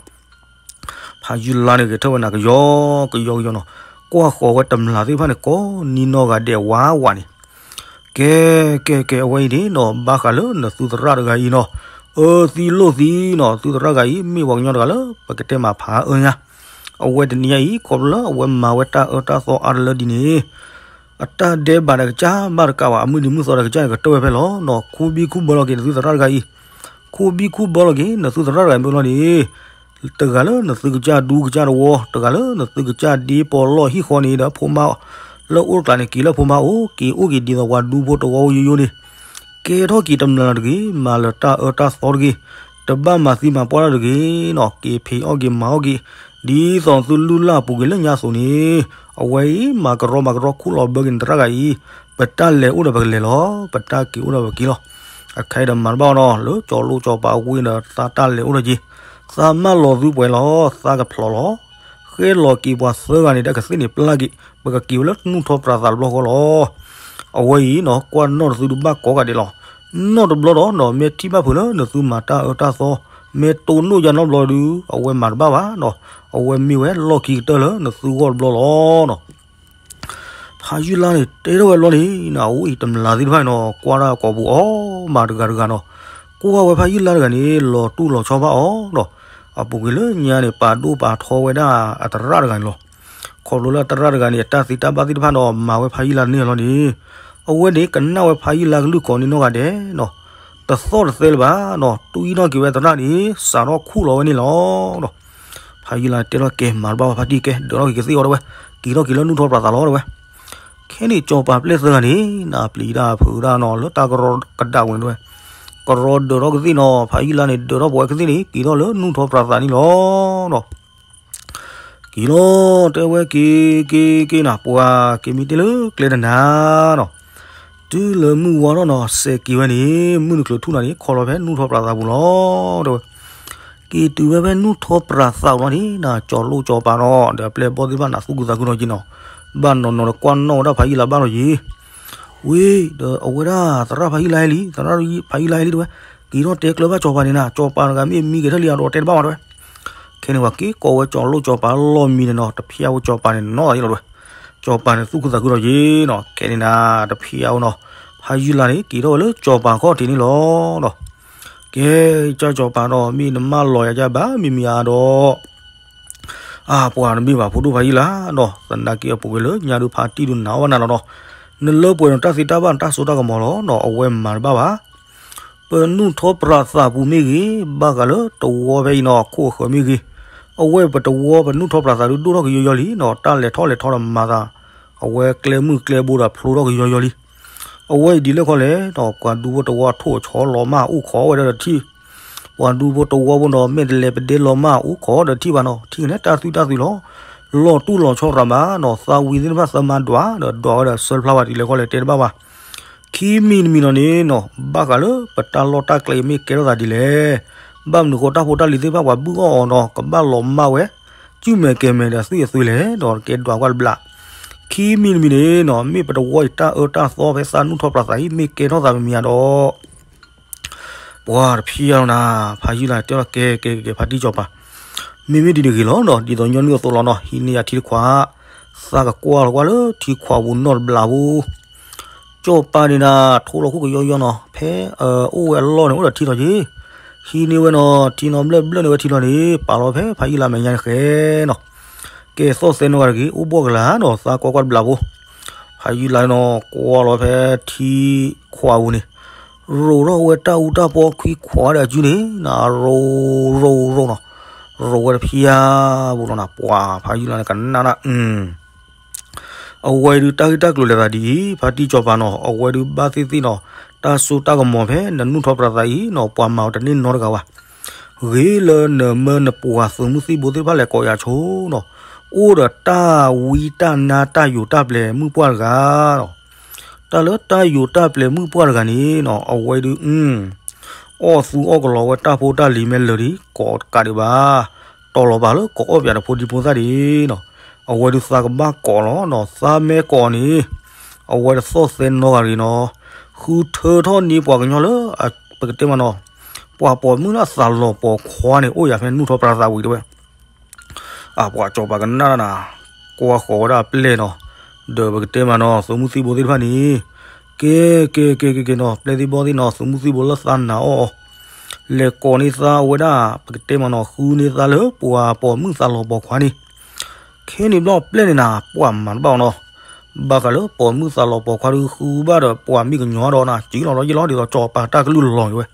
ဖးယုၢ်လါန့ၣ် ဂဲၤထၢၣ်ဝဲနၤကယီကယီကယီနီၤ. ကွၢ်ဃီၤဝဲတမျၢ်သ့ၣ်တဖၣ်န့ၣ် ကိးနံၤနီၢ်ဂၤဒဲးဝးဝးန့ၣ် ကဲ ကဲ ကဲ အဝဲအံၤန့ၣ်နီၤ ဘၣ်ဃးလၢနသုသရၣ်တဂၤအံၤနီၤ. အၢ သံလိၣ်သံနီၤ သုသရၣ်တဂၤအံၤ မ့ၢ်ပှၤကညီတဂၤလၢ ပကတဲမၤဖးအၢညါ. အဝဲတနံၤညါအံၤ ခီဖျိလၢအဝဲမၤဝဲတၢ်အၢတၢ်သီအါတလၢဒ်န့ၣ် အတၢ်ဒဲးဘးဒီးကစၢ်ဘၣ်တကးဘၣ် အမုၢ်နံၤမုၢ်သီဒီးကစၢ်န့ၣ် ကတၢၢ်ဝဲဖဲလီၤနီၤ. ခူဘံခူဘၢလီၤက့ၤနသုသရၣ်တဂၤအံၤ ခူဘံခူဘၢလီၤက့ၤ နသုသရၣ်တဂၤမ့ၢ်လီၤန့ၣ် တဂၤလၢနသုကစၢ်ဒူကစၢ်တဝီ တဂၤလၢနသုကစၢ်ဒ့ပီလီၢ်ဟံၣ်ဃီန့ၣ်ဒီး ဖိမါလၢအိၣ်တကျးန့ၣ် က့ၤလၢဖိမါအိၣ် က့ၤအိၣ်က့ၤဒ်သိးပှၤဒူဖိတဝီယိယိန့ၣ် ကဲထီၣ်က့ၤတမျၢ်တဂ့ၤ မၤလၢတၢ်အၢတၢ်သီတဂ့ၤ တဘၣ်မၤသံမၤပှၢ်တၢ်တဂ့ၤနီၤ က့ၤဖံးအီၣ်က့ၤမၤအီၣ်က့ၤ ဒ်သိးသုလုၢ်လၢ်အပူၤကွံာ်လၢညါအသိးန့ၣ် အဝဲအံၤ မၤကရီမၤကရီခူၣ်လီၤဘၢက့ၤနသရၣ်တဂၤအံၤ ပတၢ်လဲၤအိၣ်ဒီးပကလဲၤလီၤ ပတၢ်က့ၤအိၣ်ဒီးပက့ၤလီၤ. အခဲအံၤဒီးမၤတဘၣ်အီၤနီၤ လၢကၠီၤလိၣ်ကၠီၤပၤအဝ့ၢ်ဒီး သးတၢ်လဲၤအိၣ်ဒီးက့ၤ သးမၢလီၤသုပှဲၤလီၤ သးကဖျိးလီၤ ဃဲလီၤက့ၤပှၤသၢဂၤန့ၣ် တၢ်ကသ့ၣ်န့ၣ်ပျၢ်က့ၤ ပကက့ၤဝဲလၢနူၢ်ထီၣ်ပြးသးတဘျီဃီလီၤ. အဝဲအံၤနီၤ ကွၢ်နီၣ်တသုတဘၣ်ကိးဂၤဒဲးလီၤ. နီၣ်တဘျီဒီးနီၤ မ့ၢ်ထံၣ်ဘၣ်ဖုးလၢနသုမၤတၢ်အၢတၢ်သီ မ့ၢ်တိၢ်နီၣ်ယါနီတဘျီဒုး အဝဲမၤတဘၣ်ဘၣ်နီၤ အဝဲမ့ၢ်ဝဲလီၢ်ခံကတၢၢ်လၢနသုဂီၢ်တဘျီလီၤနီၤ. ဖးယုၢ်လါန့ၣ် တဲထီၣ်ဝဲဘျီန့ၣ် နအူအံၤတမျၢ်သ့ၣ်တဖၣ်န့ၣ်နီၤ ကွၢ်ဒၣ်ကိာ်ပူၤအီၤမးတဂၤတဂၤနီၤ ကွၢ်ဝဲဖးယုၢ်လါတဂၤန့ၣ် လီၤတူၢ်လီၤဆီဘၣ်အီၤနီၤ အပူၤကွံာ်လၢညါန့ၣ် ပာ်ဒိၣ်ပာ်ထီဝဲဒၣ်အသရၣ်တဂၤန့ၣ်လီၤ. ခီဖျိလၢအသရၣ်တဂၤန့ၣ် အတၢ်သ့တၢ်ဘၣ်သ့ၣ်တဖၣ်ဒီး မၤဝဲဖးယုၢ်လါတန့ၢ်လီၤန့ၣ် အဝဲန့ၣ်ကနၣ်ဝဲဖးယုၢ်လါကလုၢ်ကိးနံၤနီၢ်ဂၤဒဲးနီၤ တသီၣ်တသဲလၢၤဘၣ်နီၤ တူၢ်ယံၣ်ထီၣ်က့ၤဝဲသရၣ်န့ၣ် စးထီၣ်ခူၣ်လီၤဝဲန့ၣ်လီၤ. ဖးယုၢ်လါတဲထီၣ်ကဲ မၤတဘၣ်ဝဲဖါတံၢ်ကဲ ဒၢးထီၣ်က့ၤကသ့ၣ်အီၤတဝဲ က့ၤထီၣ်က့ၤလၢနူၢ်ထီၣ်ပြးသးလီၤတဝဲ ခဲန့ၣ် ကၠီၤပၤပျဲၢ်သၢဂၤန့ၣ် နပျံၤတၢ်ဖုးတၢ်နီၤ လၢတၢ်ကရီကဒးဝဲန့ၣ်တဝဲ ကရီဒၢးထီၣ်ကသ့ၣ်နီၤ ဖးယုၢ်လါန့ၣ် ဒၢးထီၣ်ပဝဲကသ့ၣ်န့ၣ် က့ၤထီၣ်လၢနူၢ်ထီၣ်ပြးသးန့ၣ်လီၤနီၤ. က့ၤလီၤ တဲဝဲက့ၤ က့ၤ က့ၤနၤ ပှၤက့ၤမ့ၢ်တ့ၢ်လၢကျဲတနၤနီၤ တုၤလၢမုၢ်ဝါထီၣ်နီၤ စဲးက့ၤဝဲန့ၣ် မုၢ်နုာ်ချုးထူၣ်နၤန့ၣ် ခီလီၤဖဲနူၢ်ထီၣ်ပြးသးပူၤလီၤ တဲဝဲ က့ၤတုၤဝဲဖဲနူၢ်ထီၣ်ပြးသးပူၤလီၤန့ၣ် နကၠီၤလိၣ်ကၠီၤပၤနီၤ ဒီးအပျဲၢ်ဘီၣ်သ့ၣ်တဖၣ်နသူၣ်ခုသးခုနီၤက့ၤနီၤ ဘၣ်နီၤနီၤဒီးကွၢ်နီၣ်ဝဲဒၣ်ဖးယုၢ်လါဘၣ်နီၤယံၤ ဝံၤ ဒီးအဝဲဒၣ်သရၣ်ဖးယုၢ်လါဟဲလံ သရၣ်ဖးယုၢ်လါဟဲလံတဲဝဲ က့ၤထီၣ်တဲကျၢၤဘၣ်ကၠီၤပၤန့ၣ်နၤ ကၠီၤပၤတဂၤမ့ၢ်မံက့ၤထၢၣ်လံ အဒိးတဲတဘၣ်ဘၣ်တဲဝဲ ခဲန့ၣ်ပှၤက့ၤကိးဝဲကၠီၤလိၣ်ကၠီၤပၤလီၢ်မံန့ၣ်နီၤ တဖျါဝဲကၠီၤပၤန့ၣ်နီၤသးယံၤလီၤတဲဝဲ ကၠီၤပၤန့ၣ်သူၣ်ခုသးခုနီၤယံၤနီၤ ခဲန့ၣ်နၤ တဖျါဝဲနီၤ ဖးယုၢ်လါန့ၣ် က့ၤထီၣ်ဝဲလၢကၠီၤပၤခီၣ်ထံးန့ၣ်လီၤနီၤ ကဲ ကၢ်ကၠီၤပၤနီၤ မ့ၢ်နမၢလီၤယၤကၢ်ဘၣ်မံၤမံၤဧါဒီး အါ ပှၤတမ့ၢ်ဘၣ်ဖိဒိၣ်ဖးယုၢ်လါနီၤ သနာ်က့အပူၤကွံာ်လၢညါဒုးဖါတံၢ်ဒုးနၤအီၣ်ဘၣ်နၤလီၤနီၤ နလၢပှဲၤနီၤတၢ်သ့တၢ်ဘၣ်နတၢ်စိတၢ်ကမီၤလီၤနီၤ အဝဲမၤတဘၣ်ဘၣ် ပနူၢ်ထီၣ်ပြးသးပူၤမ့ၢ်ဂ့ၤ ဘၣ်ဃးလၢတဝီဖဲအံၤနီၤ အခိၣ်အဃၢၤမ့ၢ်ဂ့ၤ အဝဲပတဝီပနူၢ်ထီၣ်ပြးသးဒုးဒိၣ်ထီၣ်ကယီယီလံနီၤ တၢ်လဲၤထီၣ်လဲၤထီဒီးမၤသး အဝဲကျဲမုၢ်ကျဲဘိဒီးဖျိထီၣ်ကယီယီလံ အဝဲအံၤဒ်လဲၣ်ခီလဲၣ်နီၤ ပှၤဒူဖိတဝီထိၣ်ဆီလီၤမၢ်အိၣ်ခိးဝဲဒၣ်ဒီးထံၣ် ပှၤဒူဖိတဝီဖိနီၤ မ့ၢ်တလဲၤပဒဲလီၤမၢ်အိၣ်ခိးဒီးထံၣ်ဘၣ်နီၤ ထံၣ်ကနဲတၢ်သွံၣ်တၢ်သွံၣ်လီၤ လီၤတူၢ်လီၤဆီရၤမးနီၤ သးဝံၤသ့ၣ်တဖၣ်သးမၤဒွးဒီးဒွးဝဲဒီးဆၢတဖျါဘၣ်ဒ်လဲၣ်ခီလဲၣ်တဲတဘၣ်ဘၣ် ခံမံၤတမံၤနီၤန့ၣ်နီၤ ဘၣ်ဃးလၢပတၢ်လီၢ်တၢ်ကျဲအံၤမ့ၢ်ကဲထီၣ်သးဒ်လဲၣ် ဘၣ်မနုၤဃိတၢ်ဖိတၢ်လံၤသ့ၣ်တဖၣ်ပှၤဘုၣ်အီၣ်အီၤနီၤ ကဘၣ်လီၤမၢ်ဝဲ ကုၢ်မဲာ်ကဲၤမဲာ်ဒီးသွံၣ်အသွံၣ်လဲၣ်ဒီးကဲဒွးကွၢ်တဘျး ခံမံၤတမံၤန့ၣ်နီၤ မ့ၢ်ပတဝီအံၤတၢ်အၢတၢ်သီဖဲသးနူၢ်ထီၣ်ပြးသးအံၤ မ့ၢ်ကဲထီၣ်သးမံၤမံၤဧါဒီး ပှၤတဖံးအါလီၤနၤ ဖးယုၢ်လါတဲလီၤကဲကဲကဲဖါတံၢ်ကၠီၤပၤ မ့မ့ၢ်ဒ်န့ၣ်ဂ့ၤလီၤနီၤ ဒ်သိးညီနုၢ်အသိးလီၤနီၤ ဟံးန့ၢ်ယၤထံတခွး သးကကွၢ်လီၤကွၢ်လၢထံခွးပူၤနီၢ်တဘျးဖိ ကၠီၤပၤန့ၣ်နၤ ထိလီၤခိၣ်ကယီယီနီၤ ဖဲအအိၣ်ဝဲအလီၢ်န့ၣ် အိၣ်ဒီးထံလီၤက့ၤ ဟံးန့ၢ်ဝဲနီၤ ထံနီၤဘျၢၣ်ဘျၢၣ်န့ၣ်ဝဲထံလီၤန့ၣ် ပာ်လီၤဖဲဖးယုၢ်လါမဲာ်ညါန့ၣ်ဃဲနီၤ ကဲသီၣ်သဲနီၢ်ဂၤတဂ့ၤ အိၣ်ဘှီၣ်ကလာ်နီၤ သးကွၢ်ကွၢ်တဘျးဖိ ဖးယုၢ်လါနီၤ ကွၢ်လီၤဖဲထံခွးပူၤန့ၣ် ရိၤထီၣ်ဝဲတၢ်အူတၢ်ပီခွံခွးဒီးအစုန့ၣ် နရိၤရိၤရိၤနီၤ ရိၤဝဲတဖံးအါပူၤလီၤနၤ ပှၤဖးယုၢ်လါန့ၣ် ကနၣ်နၢ် အဝဲဒုးတၢ်ဂ့ၢ်တၢ်ကျိၤလဲၤသးဒ်အံၤ ဖါတံၢ်ကၠီၤပၤနီၤ အဝဲဒုးဘၣ်သ့ၣ်သ့ၣ်နီၤ တၢ်စိတၢ်ကမီၤဖဲနနူၢ်ထီၣ်ပြးသးအံၤနီၤ ပှၤမၤအီၤတန့ၢ်နီတဂၤဘၣ် ဂ့ၤလၢနမၢနပှၤသုးမုၢ်သံၣ်ဘိသ့ၣ်တဖၣ်လဲၤကိးယၤဆိနီၤ အိၣ်ဒီးတၢ်ဝံတၢ်နါတၢ်ယိာ်တၢ်ပျဲၤမုၢ်ပှၢ်တဂၤနီၤ တၢ်လၢတၢ်ယိာ်တၢ်ပျဲၤမုၣ်ပှၢ်တဂၤန့ၣ်နီၤ အဝဲဒုး အီၣ်သူအီၣ်ကလီဝဲတၢ်ဖိတၢ်လံၤမ့ၢ်လၢာ်ဒံး ကိးတကးဒံးဘၣ်, တီၤလီၤဘၣ်လၢကိးအီၣ်ပၠးတဖိဒံဖိသၣ်ဒံးနီၤ, အဝဲဒုးသးကဘၣ်ကိးလီၤနီၤ, သးမ့ၢ်ကိးန့ၣ် အဝဲတသီၣ်သဲနီတဂၤတဂ့ၤနီၤ, ဃုထၢထီၣ်န့ၢ်ပှၤကညီလၢ ပကတဲမးနီၤ, ပှၤပိာ်မုၣ်လၢအသးလီၤပိာ်ခွါန့ၣ် အိၣ်ယၤဖဲနူၢ်ထီၣ်ပြၤသးဝံၤတဲဝဲ အပှၤစီၤပၤကနၣ်နီၤ, ကွၢ်ဃီၤဝဲဒၣ်ပျဲၢ်နီၤ, ဒီးပကတဲမးနီၤ သုးမုၢ်သံၣ်ဘိသ့ၣ်တဖၣ်န့ၣ်, ကဲ ကဲ ကဲ ကဲ ကဲနီၤ ပျဲၢ်သံၣ်ဘီသ့ၣ်နီၤ သုးမုၢ်သံၣ်ဘိလၢသးနာ်အီၤအီၤ, လဲၤကိးန့ၢ်သးဝဲဒၣ် ပကတဲမးနီၤ ဃုန့ၢ်သးလၢပှၤပိာ်မုၣ်သးလီၤပိာ်ခွါန့ၣ်, ခဲန့ၣ်ဘျီပျဲၢ်န့ၣ်နၤ ပှၤမၤတဘၣ်အီၤနီၤ, ဘၣ်ဃးလၢပိာ်မုၣ်သးလီၤပိာ်ခွါဒုးဃုဘၣ်ဒီးပှၤမ့ၢ်ကညီဒီးနၤ စံၣ်လီၤလီၤယ့ၢ်လီၤ ဒ်သိးစီၤပၤတၢ်ကလုၢ်လီၤန့ၣ်ဝဲ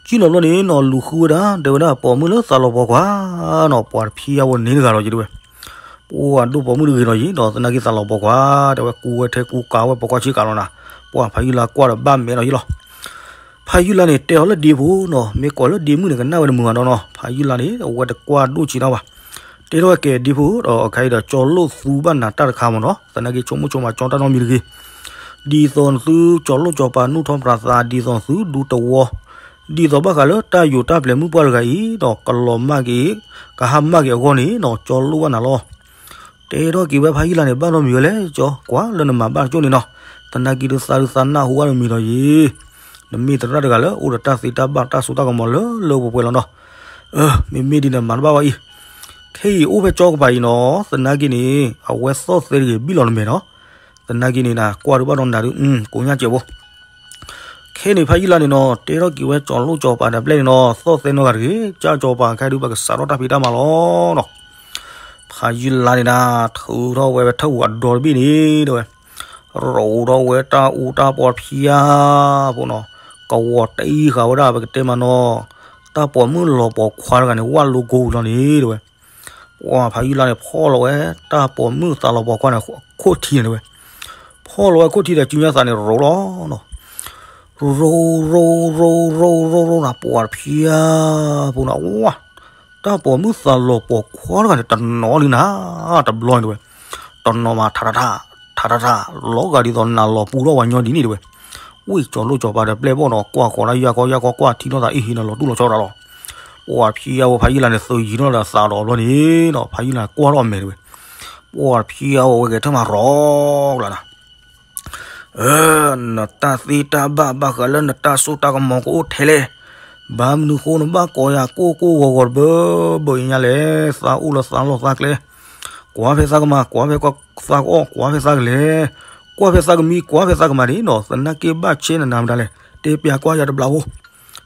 ကံၣ်နီၤဘျီန့ၣ်နီၤ လူၤဃုဝဲဒၣ် တဲဝဲဒၣ် ပိာ်မုၣ်လၢသးလီၤပိာ်ခွါနီၤ ပှၤတဖံးအဝဲန့ၣ်တဂၤလီၤယံၤတဲဝဲ, ပှၤဒိၣ်ပိာ်မုၣ်တဂ့ၤလီၤယံၤဒီး သနာ်က့သးလီၤပိာ်ခွါ တဲဝဲကူဝဲထဲကူကၤဝဲပိာ်ခွါဆ့ကၤလီၤနၤ, ပှၤဖးယုၢ်လါကွၢ်ဒီးဘၣ်မဲာ်လီၤယံၤလီၤ. ဖးယုၢ်လါန့ၣ် တဲအီၤလၢဒ့ဖိနီၤ မ့ၢ်ကိးလၢဒ့မုၣ်န့ၣ် ကနၣ်ဝဲတမုာ်ဘၣ်ဒီးနီၤ ဖးယုၢ်လါန့ၣ် အဝဲတကွၢ်ဒိၣ်ဆံးနီၤဘၣ်, တဲထီၣ်ဝဲကဲဒ့ဖိဒီး အခါအံၤဒီး ကၠီလိၣ်သူဘၣ်နၤတၢ်တခါမးနီၤ သနာ်က့ဆိကမိၣ်ဆိကမးကၠီတၢ်နီတမံၤတဂ့ၤ ဒ်သိးနသုကၠီလိၣ်ကၠီပၤနူၢ်ထီၣ်ပြၤသး ဒ်သိးနသုဒူသဝီ, ဒ်သိးဘၣ်ဃးလၢတၢ်ယိာ်တၢ်ပျဲၤမုၣ်ပှၢ်တဂၤအံၤဒီး ကလီၤမၢ်က့ၤ ကဟါမၢ်က့ၤအဂီၢ်န့ၣ်နီၤ ကၠီလိၣ်ဘၣ်နၤလီၤ. တဲထီၣ်က့ၤဝဲဖးယုၢ်လါန့ၣ် ဘၣ်နီတမံၤဝဲလဲၣ်ကၠီ ကွၢ်လၢနမၤဘၣ်တကၠိၢ်န့ၣ်နီၤ, သနာ်က့ဒုးသးဒုးသးနၢ်ဟူဘၣ်တမံၤဒီးယံၤ, နမ့ၢ်သရၣ်တဂၤလၢအိၣ်ဒီးတၢ်သ့တၢ်ဘၣ်တၢ်စိတၢ်ကမီၤလၢလၢပှဲၤပှဲၤလီၤနီၤ. မ့မ့ၢ်ဒ်န့ၣ်မၤတဘၣ်ဝဲအံၤ, ခဲအံၤအိၣ်ဖဲကၠီကပၤအံၤနီၤ သနာ်က့န့ၣ် အဝဲသီၣ်သဲတဂ့ၤဘံၣ်လီၤနမဲာ်နီၤ, သနာ်က့န့ၣ်နကွၢ်ဒုးဘၣ်ဒီးနၤဒုး ကိးညါစဲးဖိ ခဲန့ၣ်ဖးယုၢ်လါန့ၣ်နီၤ တဲထီၣ်က့ၤဝဲကၠီလိၣ်ကၠီပၤဒီးပျဲၢ်န့ၣ်နီၤ သီၣ်သဲနီတဂၤတဂ့ၤ ကၢ်ကၠီပၤခဲဒုးပကစးထီၣ်တၢ်ဖံးတၢ်မၤလီၤနီၤ. ဖးယုၢ်လါန့ၣ်နၤ ထုးထီၣ်ဝဲဝဲထၢၣ်ပူၤအဒီတဘ့ၣ်န့ၣ် တဲဝဲ ရိးထီၣ်ဝဲတၢ်အူတၢ်ပီးဖံယါဖိနီၤ, ကဝီၤတအံၤဃာ်ဝဲဒၣ်ပကတဲမးနီၤ, တၢ်ပိာ်မုၣ်လီၤပိာ်ခွါတဂၤန့ၣ် ဝၣ်လိကိလီၤန့ၣ် တဲဝဲ ပှၤဖးယုၢ်လါန့ၣ် ဖီၣ်လီၤဝဲ တၢ်ပိာ်မုၣ်သးလီၤပိာ်ခွါန့ၣ် ခိၣ်ထံန့ၣ်တဲဝဲ, ဖီၣ်လီၤဝဲခိၣ်ထံဒီး စုညါသးန့ၣ်ရိးလီၤနီၤ, ရိး ရိး ရိး ရိး ရိး ရိးနၤ ပှၤဖံယါဖိနီၤ ဝါ တၢ်ပိာ်မုၣ်သးလီၤပိာ်ခွါတဂၤန့ၣ် တနီၤလံနၤ, တဘျီန့ၣ်တဲဝဲ, တနီၤမး ထးထးထး ထးထးထး လီၤဂာ်ဒ်သိးနၤလီၤပူၤထီၣ်ဝဲညီဒ်န့ၣ်တဲဝဲ, ဝံၣ်ကၠီလိၣ်ကၠီပၤဒီးပျဲၢ်ဘီၣ်နီၤ ကွၢ်ဃီၤဒၣ်ယၢ်ကီယၢ်ကီကွၢ်ထံနီၢ်သးအ့ၣ်ဟ့ၣ်နီၤလီၤတူၢ်လီၤဆီတၢ်လီၤ. ပှၤဖံယါဖိဖးယုၢ်လါန့ၣ် သုးယံၤနီၣ်ဒီးသးဒီးဘျီန့ၣ်နီၤ ဖးယုၢ်လါန့ၣ်ကွၢ်ထီၣ်အမဲာ်တဲဝဲ, ပှၤဖံယါဖိဝဲဂဲၤထၢၣ်မးရိးကျါနၤ နတၢ်သ့တၢ်ဘၣ်ဘၣ်ဃးလၢနတၢ်စိတၢ်ကမီၤကအိၣ်ထဲလဲၣ်. ဘၣ်မနုၤဃိနဘၣ်ကိးယၤကိၢ်ကိၢ်ဂီၤဂီၤတဘၢဘၢအံၤညါလဲၣ်. သးအိၣ်လၢသးလီၢ်သးကျဲ, ကွၢ်ဖဲသးကမၤ, ကွၢ်ဖဲသးကအီၣ်, ကွၢ်ဖဲသးကလဲၤ, ကွၢ်ဖဲသးကမံ, ကွၢ်ဖဲသးကမၤန့ၣ်နီၤ သနာ်က့ဘၣ်ဆဲးနနၤမတၤလဲၣ်. တဲပျးကွၢ်ယၤတဘျီဖိ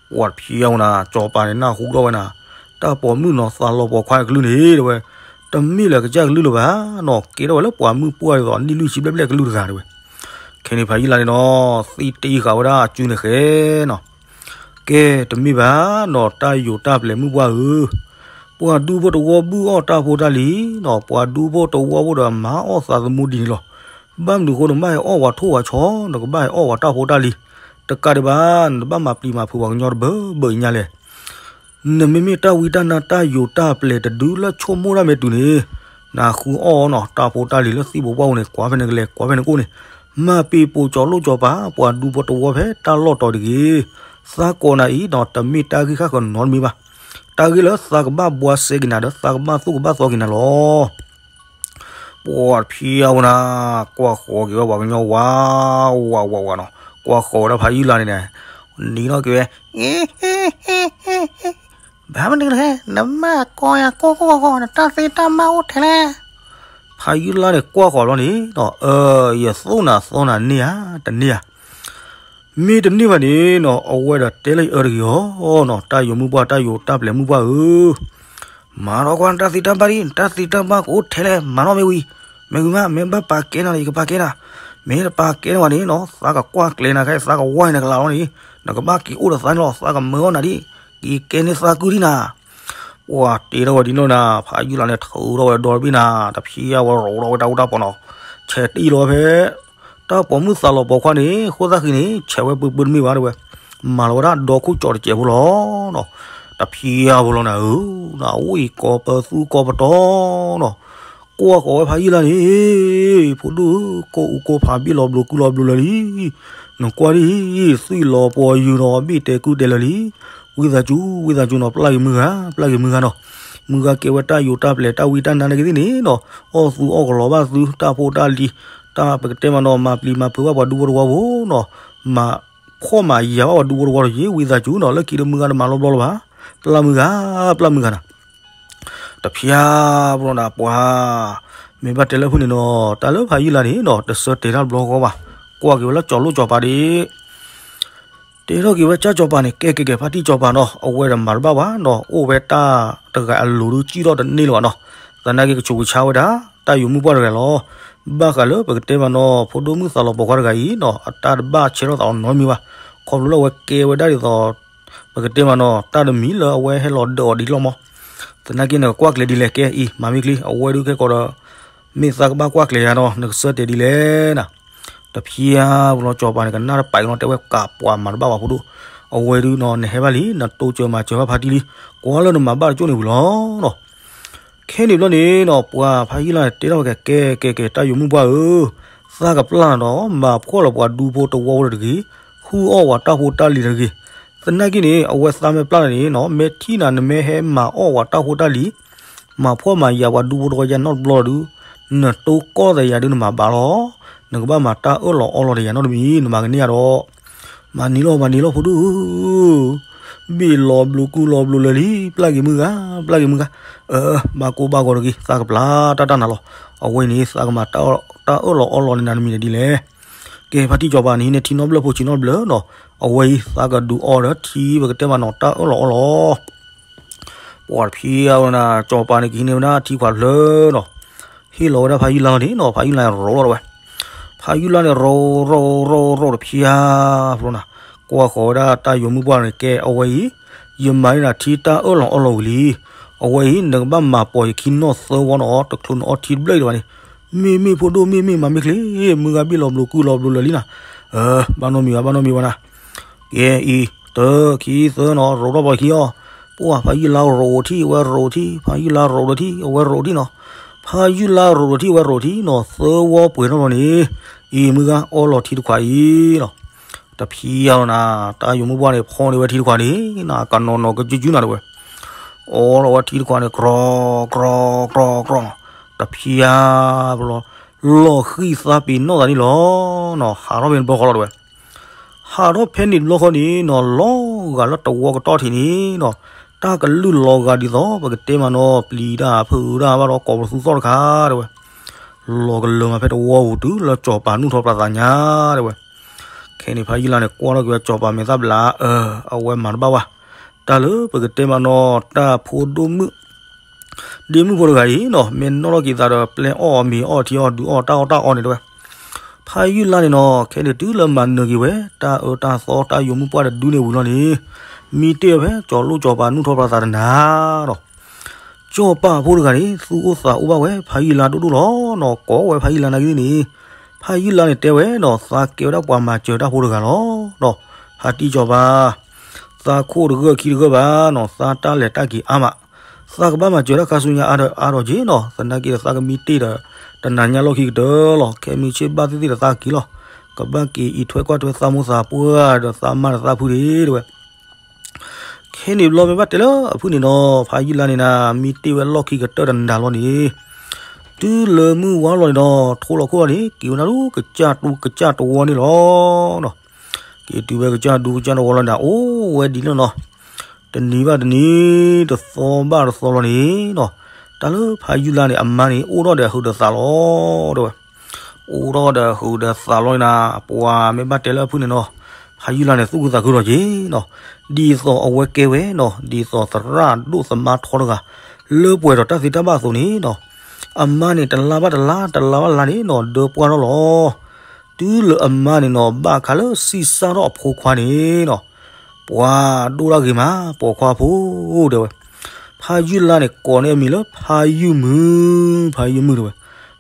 ပှၤဖံယါဖိနၤ ကၠီပၤန့ၣ် နၢ်ဟူထီၣ်ဝဲနၤ, တၢ်ပိာ်မုၣ်နီၤ သးလီၤပိာ်ခွါအကလုၢ်န့ၣ်တဲဝဲ, တမ့ၢ်လၢကစၢ်ကလုၢ်လၢၤဘၣ်နီၤ, ကဲထီၣ်ဝဲလၢပှၤမုၣ်ပှၢ်ဒ်သိးနံၣ်လွံၢ်ဆံဘျဲၣ်ဘျဲၣ်ကလုၢ်တဂၤတဲဝဲ. ခဲန့ၣ်ဖးယုၢ်လါန့ၣ်နီၤ သံတအံၤဃာ်ဝဲဒၣ်အစုန့ၣ်ဃဲနီၤ, ကဲ တမ့ၢ်ဘၣ်နီၤ တၢ်ယိာ်တၢ်ပျဲၤမုၣ်ပှၢ်ဧၢ, ပှၤဒူဖိတဝီဘုၣ်အီၣ်တၢ်ဖိတၢ်လံၤနီၤ, ပှၤဒူဖိတဝီဖိဒီးမၤအီၣ်သးသမူဒ်န့ၣ်လီၤ. ဘၣ်မနုၤဃိနဘၣ်ဟဲအီၣ်ဝဲထိၣ်ဝဲဆီ, နကဘၣ်ဟဲအီၣ်ဝဲတၢ်ဖိတၢ်လံၤ, တကးဒံးဘၣ် နတဘၣ်မၤပျံၤမၤဖုးပှၤကညီတဘၢဘၢအံၤညါလဲၣ်. နမ့မ့ၢ်တၢ်ဝံတၢ်နါတၢ်ယိာ်တၢ်ပျဲၤတဒုလၢဆိကမိၣ်တၢ်မ့ၢ်တုၤန့ၣ်, နဃုအီၣ်နီၤ တၢ်ဖိတၢ်လံၤလၢသံၣ်ဘိပှၢ်ပူၤန့ၣ် ကွၢ်ဖဲနကလဲၤ ကွၢ်ဖဲနကအိၣ်န့ၣ်, မၤပံၤပိာ်ကၠီလိၣ်ကၠီပၤ ပှၤဒူဖိတဝီဖဲတၢ်လီၢ်တီၤတဂ့ၤ. သးကိးနၤအံၤနီၤ တမ့ၢ်တၢ်ဂ့ၢ်ဃၣ်ဃၢၤနီတမံၤဘၣ်. တၢ်ဂ့ၢ်လၢသးကဘၣ်ဘှါစဲက့ၤနၤဒီး သးကဘၣ်သူၣ်ကဘၣ်သီက့ၤနၤလီၤ. ပှၤဖံယါဖိနၤ ကွၢ်ဃီၤက့ၤဝဲပှၤကညီဝါ ဝးဝးဝးနီၤ, ကွၢ်ဃီၤဝဲဒၣ်ဖးယုၢ်လါန့ၣ်န့ၣ်, နံၤထီၣ်က့ၤဝဲ ဘၣ်မနုၤလဲၣ် နမၤကိးယၤကိၢ်ကိၢ်ဂီၤဂီၤ နတၢ်သ့တၢ်ဘၣ်အိၣ်ထဲလဲၣ်. ဖးယုၢ်လါန့ၣ်ကွၢ်ဃီၤလီၤန့ၣ်နီၤ, အၢ ယသူၣ်နၤသီနၤန့ၢ်ဧါ, တန့ၢ်ဧါ. မ့ၢ်တန့ၢ်ဘၣ်န့ၣ်နီၤ အဝဲဒီးတဲလၢယအၢတဂ့ၤအီၤနီၤ, တၢ်ယိာ်မုၣ်ပှၢ် တၢ်ယိာ်တၢ်ပျဲၤမုၣ်ပှၢ်ဧၢ, မၤထီၣ်ကွၢ်နတၢ်သ့တၢ်ဘၣ်ဒံး, နတၢ်သ့တၢ်ဘၣ်ကအိၣ်ထဲလဲၣ် မၤထီၣ်မ့ၢ်ဝံၤ, မ့ၢ်ဝံၤမး မ့ၢ်ဘၣ်ပာ်ကဲနၤဒီး ယကပာ်ကဲနၤ, မ့ၢ်တပာ်ကဲနၤဘၣ်န့ၣ်နီၤ သးကကွၢ်ကျဲနၤခဲအံၤ သးကဝါနၤကလးလီၤန့ၣ်, နကဘၣ်က့ၤအိၣ်ဒီးသးန့ၣ်လီၤ, သးကမၢအီၣ်နၤဒံး, က့ၤကဲန့ၢ်သးကုၢ်ဒံးနၤ. ပှၤတဲထီၣ်ဝဲဒ်န့ၣ်နၤ ဖးယုၢ်လါန့ၣ်ထုးထီၣ်ဝဲဒီတဘ့ၣ်နၤ, တဖံးအဝဲရိးထီၣ်ဝဲတၢ်အူတၢ်ပီးနီၤ, ဆဲးတအံၣ်လီၤဝဲဖဲ တၢ်ပိာ်မုၣ်သးလီၤပိာ်ခွါန့ၣ် ဃိသၣ်ဃံန့ၣ် ဆဲးဝဲပှ့ၤပှ့ၤတမ့ၢ်ဘၣ်တဲဝဲ, မၤလီၤဝဲဒၣ်ဒီခိၣ်ကၠီတစဲးဖိလီၤနီၤ, တဖံးအဖိလီၤနၤဧၢ, နဝံၣ်ကိးပသူကိးပတီၤနီၤ, ကွၢ်ဃီၤဝဲဖးယုၢ်လါန့ၣ်, ဖိဒိၣ်ဧၢ, ကိၢ်အူကိၢ်ဖးဘ့ၣ်လီၤဘျိးကုၢ်လီၤဘျိးလၢာ်လံ. နကွၢ်ဒ်အံၤ, သွံၣ်လီၤပှီၤယုာ်ဒီးဘ့ၣ်တဲာ်ကုၢ်တဲာ်လၢာ်လံ. ဝံသးစူၤ ဝံသးစူၤနီၤ, ပျၢ်က့ၤမုၢ်ဂၤ, ပျၢ်က့ၤမုၢ်ဂၤနီၤ. မုၢ်ဂၤကဲဝဲတၢ်ယိးတၢ်ပျဲၤတၢ်ဝံတၢ်နါနာ်က့သ့ၣ်န့ၣ်နီၤ, အီၣ်သူအီၣ်ကလီၤဘၣ်သု တၢ်ဖိတၢ်လံၤ, တၢ်ပကတဲမးနီၤ မၤပျံၤမၤဖုးဘၣ်ပှၤဒူဖိတဝီဖိနီၤ, မၤဖှီၣ်မၤယာ်ဘၣ်ပှၤဒူဖိတဝီဒီးယ့ၤ ဝံသးစူၤနီၤ, လၢခံဒီးမုၢ်ဂၤတမၤလီၤဘျီလၢၤဘၣ်, ပျၢ်မုၢ်ဂၤ, ပျၢ်မုၢ်ဂၤနၤ. တဖျါဘျီနၤပှၤ, မ့ၢ်ဘၣ်တဲလၢအဖုၣ်န့ၣ်နီၤ, တၢ်လၢဖးယုၢ်လါန့ၣ်နီၤ တဆၢတဲာ်တၢ်တဘျီဃီဘၣ်, ကွၢ်က့ၤဝဲလၢကၠီၤလိၣ်ကၠီၤပၤဒၣ် တဲထီၣ်က့ၤဝဲကၠၢ်ကၠီၤပၤန့ၣ်, ကဲကဲကဲ ဖါတံၢ်ကၠီၤပၤနီၤ, အဝဲဒီးမၤတဘၣ်ဘၣ်နီၤ, အိၣ်ဝဲတၢ်တဂၤအလိၤဒုးကံၣ်ထီၣ်တန့ၢ်လၢၤဘၣ်နီၤ, သနာ်က့ကဆိးကဆါဝဲဒၣ် တၢ်ယိၤမုၣ်ပှၢ်တဂၤလီၤ. ဘၣ်ဃးလၢပကတဲမးနီၤ ဖိဒိၣ်မုၣ်သးလီၤပိာ်ခွါတဂၤအံၤနီၤ, အတၢ်တဘၣ်ဆဲးထီၣ်သးအီၤနီတမံၤဘၣ်, ခီဖျိလၢအဝဲကဲဝဲဒၣ်ဒ်သိး ပကတဲမးနီၤ တၢ်တမံၤလၢအဝဲဟဲလီၤဒၢးအီၤဒ်လီၤမး, သနာ်က့န့ၣ် ကွၢ်ကျဲၤဒ်လဲၣ်ကဲအံၤ မၤမ့ၢ်ချ့ အဝဲဒုးခဲကိာ်ဒီး မ့ၢ်သးကဘၣ်ကွၢ်ကျဲၤယၤနီၤ နကဆၢတဲာ်ဒ်လဲၣ်နၤ. တဖျါဘျီကၠီၤပၤန့ၣ် ကနၣ်တပာ်ကနီၤ တဲဝဲကးပှၤမၤတဘၣ်ဘၣ်ဖိဒိၣ်, အဝဲဒုးနီၤ နဟဲဘၣ်လံ နတိစၢၤမၤစၢၤဘၣ်ဖါတံၢ်လံ, ကွၢ်လၢနမၤဘၣ်တကၠိၣ်န့ၣ်ဝံၤလီၤနီၤ. ခဲန့ၣ်ဘျီန့ၣ်နီၤ ပှၤဖးယုၢ်လါန့ၣ် တဲထီၣ်ဝဲကဲ ကဲကဲကဲ တၢ်ယိၤမုၣ်ပှၢ်ဧၢ, သးကပျၢ်နၤဒီး မၤဖှီၣ်လၢပှၤဒူဖိတဝီဖိဒီးတဂ့ၤ, ဟုအီၣ်ပှၤတၢ်ဖိတၢ်လံၤတဂ့ၤ. သနာ်က့န့ၣ် အဝဲသးမ့ၢ်ပျၢ်နၤန့ၣ်နီၤ မ့ၢ်ထံၣ်နၤ နမ့ၢ်ဟဲမၤအီၣ်ပှၤတၢ်ဖိတၢ်လံၤ မၤဖှီၣ်မၤယာ်ပှၤဒူဖိတဝီယါနီတဘျီဒီး နတိကီၢ်သယၤဒုးနမၤဘၣ်လီၤ. နကဘၣ်မၤတၢ်အၢၣ်လီၤအီလီၤဒီးယၤနီတမံၤ နမၤကန့ၢ်ယၤဒီး မၤန့ၢ်လီၤ မၤန့ၢ်လီၤ ဖိဒိၣ်ဧၢ, ဘ့ၣ်လီၤဘျိးကုၢ်လီၤဘျိးလၢာ်လံ ပျၢ်က့ၤမုၢ်ဂၤ ပျၢ်က့ၤမုၢ်ဂၤ, အၢ ဘၣ်ကိၢ်ဘၣ်ဂီၤတဂ့ၤ သးကပျၢ်တၢ်တၢ်နၤလီၤ. အဝဲန့ၣ် သးကမၤတၢ်အၢၣ်လီၤအီလီၤန့ၣ်နၤတမံၤန့ၣ်ဒ်လဲၣ်. ကဲ ဖါတံၢ်ကၠီၤပၤန့ၣ် ဟံးန့ၢ်ထံနီတဘျၢၣ်ဖိဆံးနီတဘျၢၣ်နီၤ, အဝဲအံၤ သးကဒုးအီဒီးထံပကတဲမးနီၤ တၢ်အၢၣ်လီၤအီလီၤ ပှၤတဖျါဝဲနၤ ကၠီၤပၤန့ၣ်ကဟံးန့ၢ်ဝဲဒၣ်ထံခွးတဖျၢၣ်နီၤ, ဟ့ၣ်လီၤဝဲဒၣ်ဖါယုၢ်လါလီၤန့ၣ်နီၤ, ဖါယုၢ်လါန့ၣ်ရိးထီၣ်ဝဲ, ဖါယုၢ်လါန့ၣ်ရိးရိးရိးရိးတဖျါဘျီနၤ, ကွၢ်ဃီၤဝဲဒၣ်တၢ်ယိၤမုၣ်ပှၢ်န့ၣ် ကဲအဝဲအံၤ, ယမၤန့ၢ်နၤထံတၢ်အၢၣ်လီၤအီလီၤဝံၤလံ, အဝဲအံၤ နကဘၣ်မၤပိာ်ယခံနီၢ်သၢဝီနီၤ တချုးနအီထံတဘျၢၣ်အံၤတဘၣ်န့ၣ်, မ့ၢ်မ့ၢ်ဖိဒိၣ်မ့ၢ်မ့ၢ် မၤမ့ၢ်ချ့ မုၢ်ဂၤဘ့ၣ်လီၤဘျိးကုၢ်လီၤဘျိးလၢာ်လံနၤ, အၢ ဘၣ်နီတမံၤဘၣ် ဘၣ်နီတမံၤဘၣ်နၤ ကဲအံၤ တၢ ခံ သၢနီၤ ရိးထီၣ်ပှၤခံအီၤ, ပှၤဖါယုၢ်လါရိးထံၣ် အဝဲရိးထံၣ် ဖါယုၢ်လါရိးထံၣ် အဝဲရိးထံၣ်နီၤ, ဖါယုၢ်လါရိးထံၣ် အဝဲရိးထံၣ်နီၤ သၢဝီပှဲၤထီၣ်လီၤန့ၣ်, အံၤမုၢ်ဂၤအီလီၤထံတခွးအံၤနီၤ, တဖျါလီၤနၤ, တၢ်ယိၤမုၣ်ပှၢ်န့ၣ် ဖီန့ၢ်ဝဲထံတခွးန့ၣ် နကနီၤနီၤကစုကစုနၤတဝဲ, အီလီၤဝဲထံတခွးန့ၣ် ကြီ ကြီ ကြီ ကြီနီၤ, တဖျါဘျီ လီၤဃံၢ်သးပ့ၤနီၣ်သးန့ၣ်လီၤနီၤ, ဟးထီၣ်ဖဲန့ၣ်တဘျီဃီလီၤတဝဲ ဟးထီၣ်ဖဲန့ၣ်တဘျီဃီန့ၣ်နီၤ လီၤဂာ်လၢတဝီကတီၢ်ထံးန့ၣ်နီၤ, တၢ်ကလုၢ်လီၤဂာ်ဒ်သိး ပကတဲမးနီၤ ပျံၤတၢ်ဖုးတၢ်ဘၣ်ဒီး ကိးပသူသီၣ်တခါတဝဲ, လီၤကလၢာ်မးဖဲတဝီပူၤတုၤလၢကၠီၤပၤနုာ်ထီၣ်ပျၢ်သးညါတဝဲ, ခဲန့ၣ်ဖါယုၢ်လါန့ၣ် ကွၢ်ထီၣ်က့ၤဝဲကၠီၤပၤမဲာ်သၣ်ဘျး အၢ အဝဲမၤတဘၣ်ဘၣ်, တၢ်လၢပကတဲမးနီၤ တၢ်ဖိဒိၣ်မုၣ် ဒ့မုၣ်ဖိတဂၤအံၤနီၤ မ့ၢ်နီၣ်ထီၣ်က့ၤသးဒီး ပျဲအီၣ်အီၤမ့ၤအီၣ်ထံအီၣ်ဒုးအီၣ်တၢ်အီၣ်တၢ်အီန့ၣ်တဝဲ, ဖါယုၢ်လါန့ၣ်နီၤ ခဲန့ၣ်တုၤလၢမၤနၢၤက့ၤဝဲ တၢ်အၢတၢ်သီတၢ်ယိၤမုၣ်ပှၢ်တဒုန့ၣ်ဝံၤလီၤန့ၣ်, မံတ့ၢ်ဝဲဖဲ ကၠီၤလိၣ်ကၠီၤပၤနုာ်ထီၣ်ပျၢ်သးတနၤနီၤ, ကၠီၤပၤဖိတဂၤန့ၣ် သူၣ်အိၣ်သးအိၣ်ဘၣ်ဝဲ ဖါယုၢ်လါဒိၣ်ဒိၣ်လီၤနီၤ, ကိးဝဲဖါယုၢ်လါနာ်က့န့ၣ်, ဖါယုၢ်လါန့ၣ်တဲဝဲနီၤ သးကဲဝဲဒၣ်ပှၤမၤစၢၤတၢ်ဖိတဂၤလီၤနီၤ, ဖါတံၢ်ကၠီၤပၤ သးခိၣ်တဂၢၢ်ခံတဂၢၢ်ဘၣ်နီၤ, သးတၢ်လဲၤတၢ်က့ၤအါမး, သးကဘၣ်မၤစၢၤတၢ်ခါဆူညါအါဒီးအါဒီးက့ၤနီၤ, သနာ်က့ဒီးသးကမံတ့ၢ်ဒီး တနၤညါလီၢ်ခံကတၢၢ်လီၤ, ခဲမုၢ်ဆ့ၣ်ဘၣ်သ့ၣ်သ့ၣ်ဒီးသးက့ၤလီၤ, ကဘၣ်က့ၤအံးထွဲကွၢ်ထွဲသးမိၢ်သးပှၢ်ဒီးသးမါဒီးသးဖုဒၣ်တဝဲ ခဲန့ၣ်ဘျီမ့ၢ်ဘၣ်တဲလၢအဖုၣ်န့ၣ်နီၤ, ဖါယုၢ်လါန့ၣ်နၤ မံတ့ၢ်ဝဲလီၢ်ခံကတၢၢ်တနၤလီၤန့ၣ်, တုၤလၢမုၢ်ဝါလီၤန့ၣ်ဒီး ထိလီၤခိၣ်လီၤန့ၣ် က့ၤဝဲနၤဒူကစၢ်တူကစၢ်တဝီန့ၣ်လီၤနီၤ, က့ၤတုၤဝဲကစၢ်ဒူကစၢ်တဝီလီၤန့ၣ် အိၣ်ဝဲဒ်န့ၣ်နီၤ, တနံၤဘၣ်တနံၤ တသီဘၣ်တသီလီၤန့ၣ်နီၤ, တၢ်လၢဖါယုၢ်လါန့ၣ် အမါန့ၣ် အိၣ်ထီၣ်ဒီးဟုးဒီးသးလီၤ တဲဝဲ အိၣ်ထီၣ်ဒီးဟုးဒီးသးလီၤန့ၣ်နၤ, ပှၤမ့ၢ်ဘၣ်တဲလၢအဖုၣ်န့ၣ်နီၤ, ဖါယုၢ်လါန့ၣ် သူၣ်ခုသးခုလီၤက့ၤနီၤ, ဒ်သိးအဝဲကဲဝဲနီၤ, ဒ်သိးသရၣ်ဒိၣ်သမါထီတဂၤ လၢပှဲၤဒီးတၢ်သ့တၢ်ဘၣ်အသိးန့ၣ်နီၤ, အမါန့ၣ် တလါဘၣ်တလါ တလါဘၣ်တလါန့ၣ်နီၤ ဒၢပှၢ်ထီၣ်လီၤ, တုၤလၢအမါန့ၣ်နီၤ ဘၣ်ခါလၢစံးစၢ်ထီၣ်အဖိခွါန့ၣ်နီၤ, ပှၤဒိၣ်တၢ်ဂ့ၤမး ပိာ်ခွါဖိ တဲဝဲ ဖါယုၢ်လါန့ၣ် ကိးန့ၢ်အမံၤလၢ ဖါယုၢ်မုၢ်, ဖါယုၢ်မုၢ်တဲဝဲ,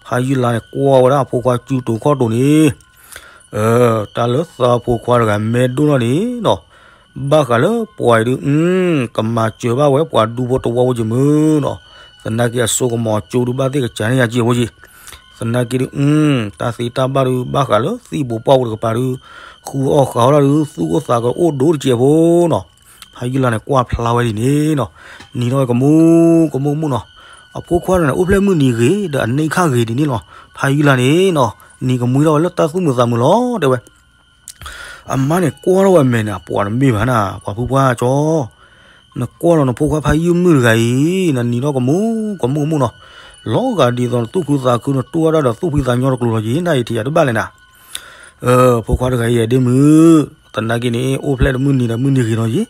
ဖါယုၢ်လါန့ၣ် ကွၢ်ဝဲဒၣ်အဖိခွါစုတိၤခီၣ်တိၤန့ၣ်, တၢ်လၢသးဖိခွါတဂၤမ့ၢ်ဒိၣ်ထီၣ်န့ၣ်နီၤ, ဘၣ်ဃးလၢပှၤအံၤဒုး ကမၤစၢၤဘၣ်ဝဲပှၤဒူဖိတဝီဖိယမုၢ်နီၤ, သ သနာ်က့အစိကမီၤအကၠိဒုးဘၣ်သ့ၣ်ကစၢ်န့ၢ်ယၤက့ၤဖိက့ၤ, သနာ်က့ဒုး တၢ်သ့တၢ်ဘၣ်ဒုးဘၣ်ဃးလၢသံၣ်ပူၤပှၢ်ပူၤတကပၤဒုး ဃုအီၣ်ဃုအီဒၣ်ဒုး သူၣ်အိၣ်သးကအိၣ်ဒိၣ်တက့ၢ်ဖိနီၤ. ဖးယုၢ်လါန့ၣ် ကွၢ်ဖျါဝဲဒ်န့ၣ်နီၤ, နံၤထီၣ်ဝဲကမူကမူကမူနီၤ, အဖိခွါန့ၣ် အိၣ်ဖျဲၣ်မုၢ်နံၤဂ့ၤ ဒီးအန့ၢ်ခၣ်ဂ့ၤဒ်န့ၣ်လီၤ. ဖးယုၢ်လါန့ၣ်နီၤ နံၤကမှံထီၣ်ဝဲလၢတၢ်သူၣ်မုာ်သးမုာ်လီၤ တဲဝဲ. အမါန့ၣ်ကွၢ်ထီၣ်ဝဲအမဲာ်န့ၣ် အပှၤတမ့ၢ်ဘၣ်နၤ ပှၤဖုပှၢ်ကၠီ, နကွၢ်လီၤနဖိခွါဖးယုၢ်မုၢ်တဂၤအံၤ နနံၤထီၣ်ကမူကမူကမူနီၤ, လီၤဂာ်ဒ်သိးနသူၣ်ခုသးခု နတူၢ်ဝဲဒၣ်ဒီးသူၣ်ဖှံသးညီတကျိၤလီၤက့ၤ နအံၤထံၣ်ယၤတဘၣ်လဲၣ်နၤ. ဖိခွါတဂၤအံၤ ဒ့မုၣ်, သနာ်က့န့ၣ် အိၣ်ဖျဲၣ်တမုၢ်နံၤဒီးမုၢ်နံၤဂ့ၤနီၤက့ၤ,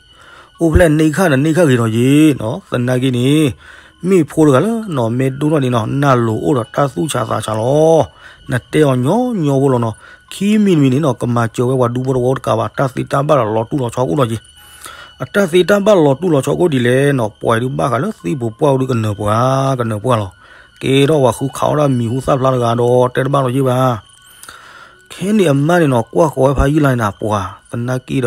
အိၣ်ဖျဲၣ်န့ၢ်ခၣ်ဒီးန့ၢ်ခၣ်ဂ့ၤနီၤက့ၤနီၤ, သနာ်က့န့ၣ် မ့ၢ်ဖိတဂၤလၢနီၤ မ့ၢ်ဒိၣ်ထီၣ်န့ၣ်နီၤ နၢ်လိၤအိၣ်ဒီးတၢ်သူၣ်ဆးသးဆးလီၤ. နတဲအီၤညီညီဖိလီၤနီၤ, ခံမံၤတမံၤန့ၣ်နီၤ ကမၤစၢၤဝဲပှၤဒူဖိတဝီတကးဘၣ် တၢ်သ့တၢ်ဘၣ်ဒီးလီၤတူၢ်လီၤဆီအိၣ်လီၤက့ၤ. အတၢ်သ့တၢ်ဘၣ်လီၤတူၢ်လီၤဆီအိၣ်ဒ်လဲၣ်နီၤ, ပှၤဒုးဘၣ်ဃးလၢသံၣ်ပူၤပှၢ်ဒုးကနၢၤပှၤ ကနၢၤပှၢ်လီၤ. ကဲထီၣ်ပှၤဃုခးအီၣ်ဒၣ်မံၤဟူသၣ်ဖျါတဂၤဒီး တဲတဘၣ်လီၤယ့ၢ်ဘၣ်. ခဲန့ၣ်အမါန့ၣ်နီၤ ကွၢ်ဃီၤဝဲဖးယုၢ်လါန့ၣ်နၤ ပှၤသနာ်က့ဒီး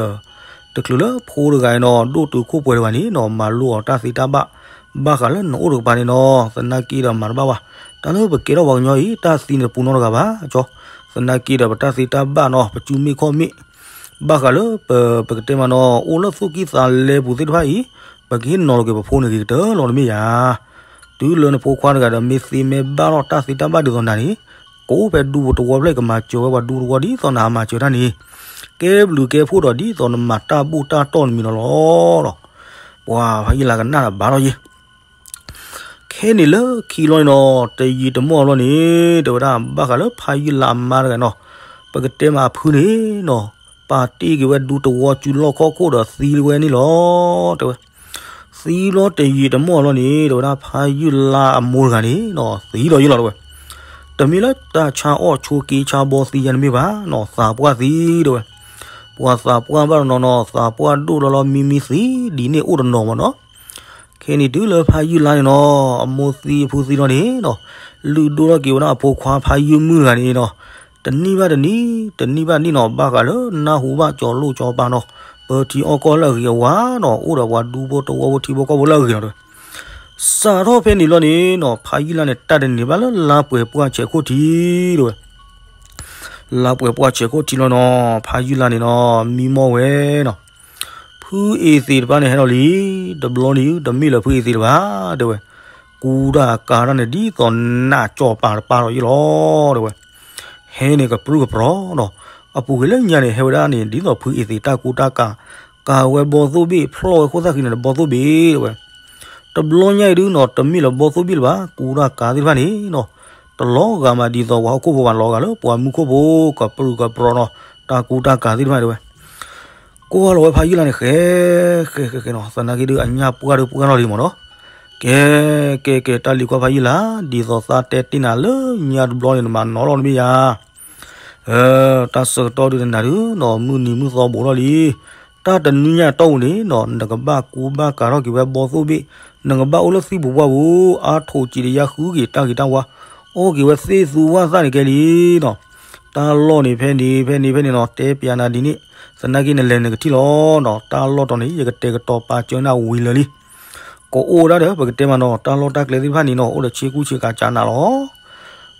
တချုးလၢဖိတဂၤအံၤနီၤ ဒိၣ်တုာ်ခိၣ်ပှဲၤတဂၤန့ၣ်နီၤ မၤလိအီၤတၢ်သ့တၢ်ဘၣ် ဘၣ်ဃးလၢနအိၣ်တကပၤန့ၣ်နီၤ သနာ်က့ဒီးမၤတဘၣ်ဘၣ်. တၢ်လၢပကဲထီၣ်ပှၤကညီအံၤ တၢ်သံန့ၣ်တပူၤနီတဂၤဘၣ်ကၠီ, သနာ်က့ဒီးပတၢ်သ့တၢ်ဘၣ်နီၤ ပစုမ့ၣ်ခီၣ်မ့ၣ် ဘၣ်ဃးလၢပ ပကတဲမးနီၤ အိၣ်လၢသူၣ်ကံၢ်သးလဲပူၤသ့ၣ်တဖၣ်အံၤ ပကဟ့ၣ်နီၤလီၤက့ၤပဖိန့ၣ်ဂ့ၤကတၢၢ်လီၤတမ့ၢ်ယၤ. တုၤလၢနဖိခွါတဂၤဒီး မ့ၢ်သ့မ့ၢ်ဘၣ်ထီၣ်တၢ်သ့တၢ်ဘၣ်ဒ်သိးနၤန့ၣ် ကအိၣ်ဖဲဒူဖိတဝီဖျၢၣ် ကမၤစၢၤဝဲပှၤဒူတဝီဒ်သိးနၤမၤစၢၤတၢ်န့ၣ် ကဲဘျုးကဲဖှိၣ်ဒီးဒ်သိးနမၤတၢ်ဘူၣ်တၢ်တီၢ်တမံၤလီၤလီၤ. ပှၤဖးယုၢ်လါကနၣ်ဒီးဘၣ်ထီၣ်ယ့ၢ် ခဲန့ၣ်လၢခံလီၤန့ၣ်နီၤ တယံာ်တမီၢ်ဘျီန့ၣ် တဲဝဲဒၣ်ဘၣ်ဃးလၢဖးယုၢ်လါအမါတဂၤနီၤ ပကတဲမးအဖုန့ၣ်နီၤ ပာ်တ့ၢ်က့ၤဝဲဒူတဝီစုလီၢ်ခီၣ်ခိၣ်ဒီးသံဝဲန့ၣ်လီၤ တဲဝဲ. သံဘျီတယံာ်တမီၢ်ဘျီန့ၣ် တဲဝဲဒၣ်ဖးယုၢ်လါအမိၢ်တဂၤန့ၣ်နီၤ သံလီၤယ့ၢ်လီၤတဲဝဲ. တမ့ၢ်လၢတၢ်ဆါအီၣ်ဆိးက့ဆါဘီသံယါန့ၣ်မ့ၢ်ဘၣ်နီၤ သးပှၢ်သံတဲဝဲ. ပှၤသးပှၢ်ဘၣ်တနီၤနီၤ သးပှၢ်ဒိၣ်လီၤလီၤမံမံသံဒ်န့ၣ်အိၣ်တနီၤမးနီၤ ခဲန့ၣ်တုၤလၢဖးယုၢ်လါန့ၣ်နီၤ အမိၢ်သံအဖုသံလီၤန့ၣ်နီၤ လုၢ်ဒိၣ်ထီၣ်က့ၤဝဲဒၣ်အဖိခွါဖးယုၢ်မုၢ်တဂၤန့ၣ်နီၤ တနံၣ်ဘၣ်တနံၣ် တနံၣ်ဘၣ်တနံၣ်နီၤ ဘၣ်ဃးလၢနၢ်ဟူဘၣ်ကၠီၤလိၣ်ကၠီၤပၤနီၤ ပၢထံအီၣ်ကီၢ်လၢအဂ့ၤအဝါနီၤ အိၣ်ဒီးပှၤဒူဖိတဝီဖိထံဖိကီၢ်ဖိလၢအဂ့ၤနီၤတဲဝဲ. စးထီၣ်ဖဲန့ၣ်လီၤန့ၣ်နီၤ ဖးယုၢ်လါန့ၣ် တၢ်တနံၤဘၣ်လၢလါပှဲၤပှၢ်ဆဲးခိၣ်ထံးတဲဝဲ လါပှဲၤပှၢ်ဆဲးခိၣ်ထံးလီၤနီၤ ဖးယုၢ်လါန့ၣ်နီၤ မံမီၢ်ဝဲနီၤ ဖုအ့သ့းတဖၣ်န့ၣ်ဟဲလီၤလံ တဘျီန့ၣ် တမ့ၢ်လၢဖုအ့သ့းတဖၣ်တဲဝဲ ကူတၢ်ကၤတၢ်န့ၣ် ဒ်သိးနးကၠီၤပၤတပၤဒီးယ့ၢ်လီၤတဲဝဲ ဟဲန့ၣ်ကပြုၢ်ကပြီၤနီၤ အပူၤကွံာ်လၢညါန့ၣ် ဟဲဝဲဒၣ်န့ၣ် ဒ်သိးဖုအ့သ့းတၢ်ကူတၢ်ကၤ ကၤဝဲဘီသိၣ်ဘ့ၣ် ဖျီၣ်ဝဲခိၣ်သၣ်ဃံန့ၣ် ဘီသိၣ်ဘ့ၣ်တဲဝဲ တဘျီညါအံၤဒုနီၤ တမ့ၢ်လၢဘီသိၣ်ဘ့ၣ်လၢၤဘၣ် ကူတၢ်ကၤသ့ၣ်တဖၣ်န့ၣ်နီၤ တလီၤဂာ်မးဒ်သိးပှၤဟီၣ်ခိၣ်ဖိဘၣ် လီၤဂာ်လၢပှၤမူခိၣ်ဖိ ကပြုၢ်ကပြီၤနီၤ တၢ်ကူတၢ်ကၤသ့ၣ်တဖၣ်တဲဝဲ ကွၢ်လီၤဝဲဖးယုၢ်လါန့ၣ် ဃဲ ဃဲ ဃဲ ဃဲနီၤ သနာ်က့ဒု အညၣ်ပှၢ်ဒုပှၢ်လီၤဒံးမးနီၤ ကဲ ကဲ ကဲ တၢ်လံၤကွၢ်ဖးယုၢ်လါ ဒ်သိးသးတဲတ့ၢ်နၤလၢညါတဘျီန့ၣ် နမၤနီၤလီၤတမ့ၢ်ယၤ တၢ်ဆၢကတီၢ်ဒုတနၤဒုနီၤ မုၢ်နံၤမုၢ်သီဘူးထီၣ်လံ တၢ်တနွံညါတီၢ်ပူၤန့ၣ်နီၤ နကဘၣ်ကူဘၣ်ကၤထီၣ်က့ၤဝဲဘီသိၣ်ဘ့ၣ် နကဘၣ်အိၣ်လၢသံၣ်ပူၤပှၢ်ပူၤ အါထိးစံးတယါဃုက့ၤတၢ်ဂ့ၤတၢ်ဝါ အီၣ်က့ၤဝဲသ့ၣ်သူဝၣ်သၣ်န့ၣ်ကဲလံနီၤ တၢ်လီၢ်န့ၣ်ဖဲန့ၣ် ဖဲန့ၣ် ဖဲန့ၣ်နီၤ တဲပျးနၤဒ်န့ၣ် သနာ်က့နလဲၤနကထံၣ်လီၤနီၤ တၢ်လီၢ်တီၤန့ၣ် ယကတဲာ်ကတီၤပာ်စၢၤနၤဝံၤလၢာ်လံ ကအိၣ်ဒၣ်ဒီး ပကတဲမးနီၤ တၢ်လီၢ်တၢ်ကျဲသ့ၣ်တဖၣ်န့ၣ်နီၤ အိၣ်ဒီးဆ့ကူဆ့ကၤကၢနးလီၤ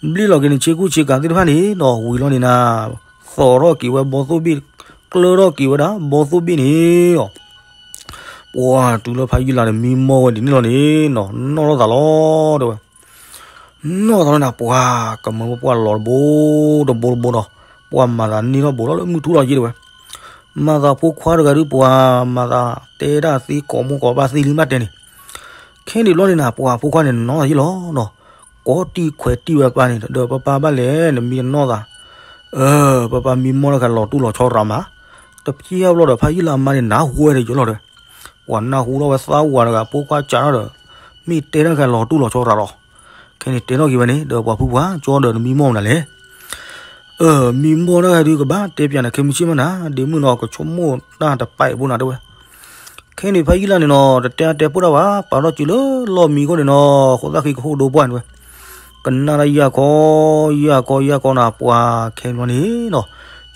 ဘျ့လီၤက့ၤန့ၣ် ဆ့ကူဆ့ကၤသ့ၣ်တဖၣ်န့ၣ်နီၤ ဝံၤလီၤန့ၣ်နၤ သီၣ်ထီၣ်က့ၤဝဲဘီသိၣ်ဘ့ၣ် ကျၢထီၣ်က့ၤဝဲဒၣ်ဘီသိၣ်ဘ့ၣ်န့ၣ်လီၤ ပှၤတုၤလၢဖးယုၢ်လါန့ၣ် မံမီၢ်ဝဲဒ်န့ၣ်လီၤန့ၣ်နီၤ နီၢ်ထီၣ်သးလီၤတဲဝဲ နီၢ်သးလီၤနၤ ပှၤကမၢပှၤလီၤတဘိတဘိတဘိဒီး ပှၤမၤသးန့ၢ်ထီၣ်ဘူးထီၣ်လၢမုၢ်ထူၣ်လီၤယ့ၢ်တဲဝဲ မၤသးဖိခွါတဂၤဒု ပှၤမၤသးတဲဒၣ်သ့ကိးမိၢ်ကိးပၢ်သ့လံမးတဲန့ၣ် ခဲန့ၣ်ဘျီန့ၣ်နၤ ပှၤဖိခွါန့ၣ်နီၢ်သးယ့ၢ်လီၤနီၤ ကိးတံၢ်ခွဲးတံၢ်ဝဲပၢ်န့ၣ် ဒီးပၢ်ပၢ်ဘၣ်လဲၣ် နမံတနီၢ်သး ပၢ်ပၢ်မံမီၢ်တၢ်ခါလီၤတူၢ်လီၤဆီရၤမး တပျၢ်ဘျီဒီးဖးယုၢ်လါမါန့ၣ် နၢ်ဟူဝဲဒီးယလီၤဒီး ပှၤနၢ်ဟူထီၣ်ဝဲသးဝးတဂၤ ဖိခွါစးထီၣ်ဒီး မ့ၢ်တဲတၢ်ခါလီၤတူၢ်လီၤဆီရၤလီၤ ခဲန့ၣ်တဲထီၣ်က့ၤဝဲန့ၣ် ဒီးပှၤဖုပှၢ်ကၠီဒီးနမံမီၢ်မနုၤလဲၣ် မံမီၢ်တၢ်ခါဒုကဘၣ်တဲပျးနၤခဲမုၢ်ဆ့ၣ်မးနၤ ဒ့မုၣ်နီၤ ကဆိကမိၣ်တၢ်တပာ်အံၤဘိနၤတဲဝဲ ခဲန့ၣ်ဖးယုၢ်လါန့ၣ်နီၤ တတဲအတဲပၢၢ်တၢ်ဘၣ် ပာ်ထီၣ်စုလၢလီၢ်မံခိၣ်န့ၣ်နီၤ ဃိသၣ်ဃံကဟိၣ်ဒိပှၢ်န့ၣ်ဝဲ ကနၣ်တၢ်ယၢ်ကီ ယၢ်ကီ ယၢ်ကီနၤ ပှၤခဲန့ၣ်ဘျီန့ၣ်နီၤ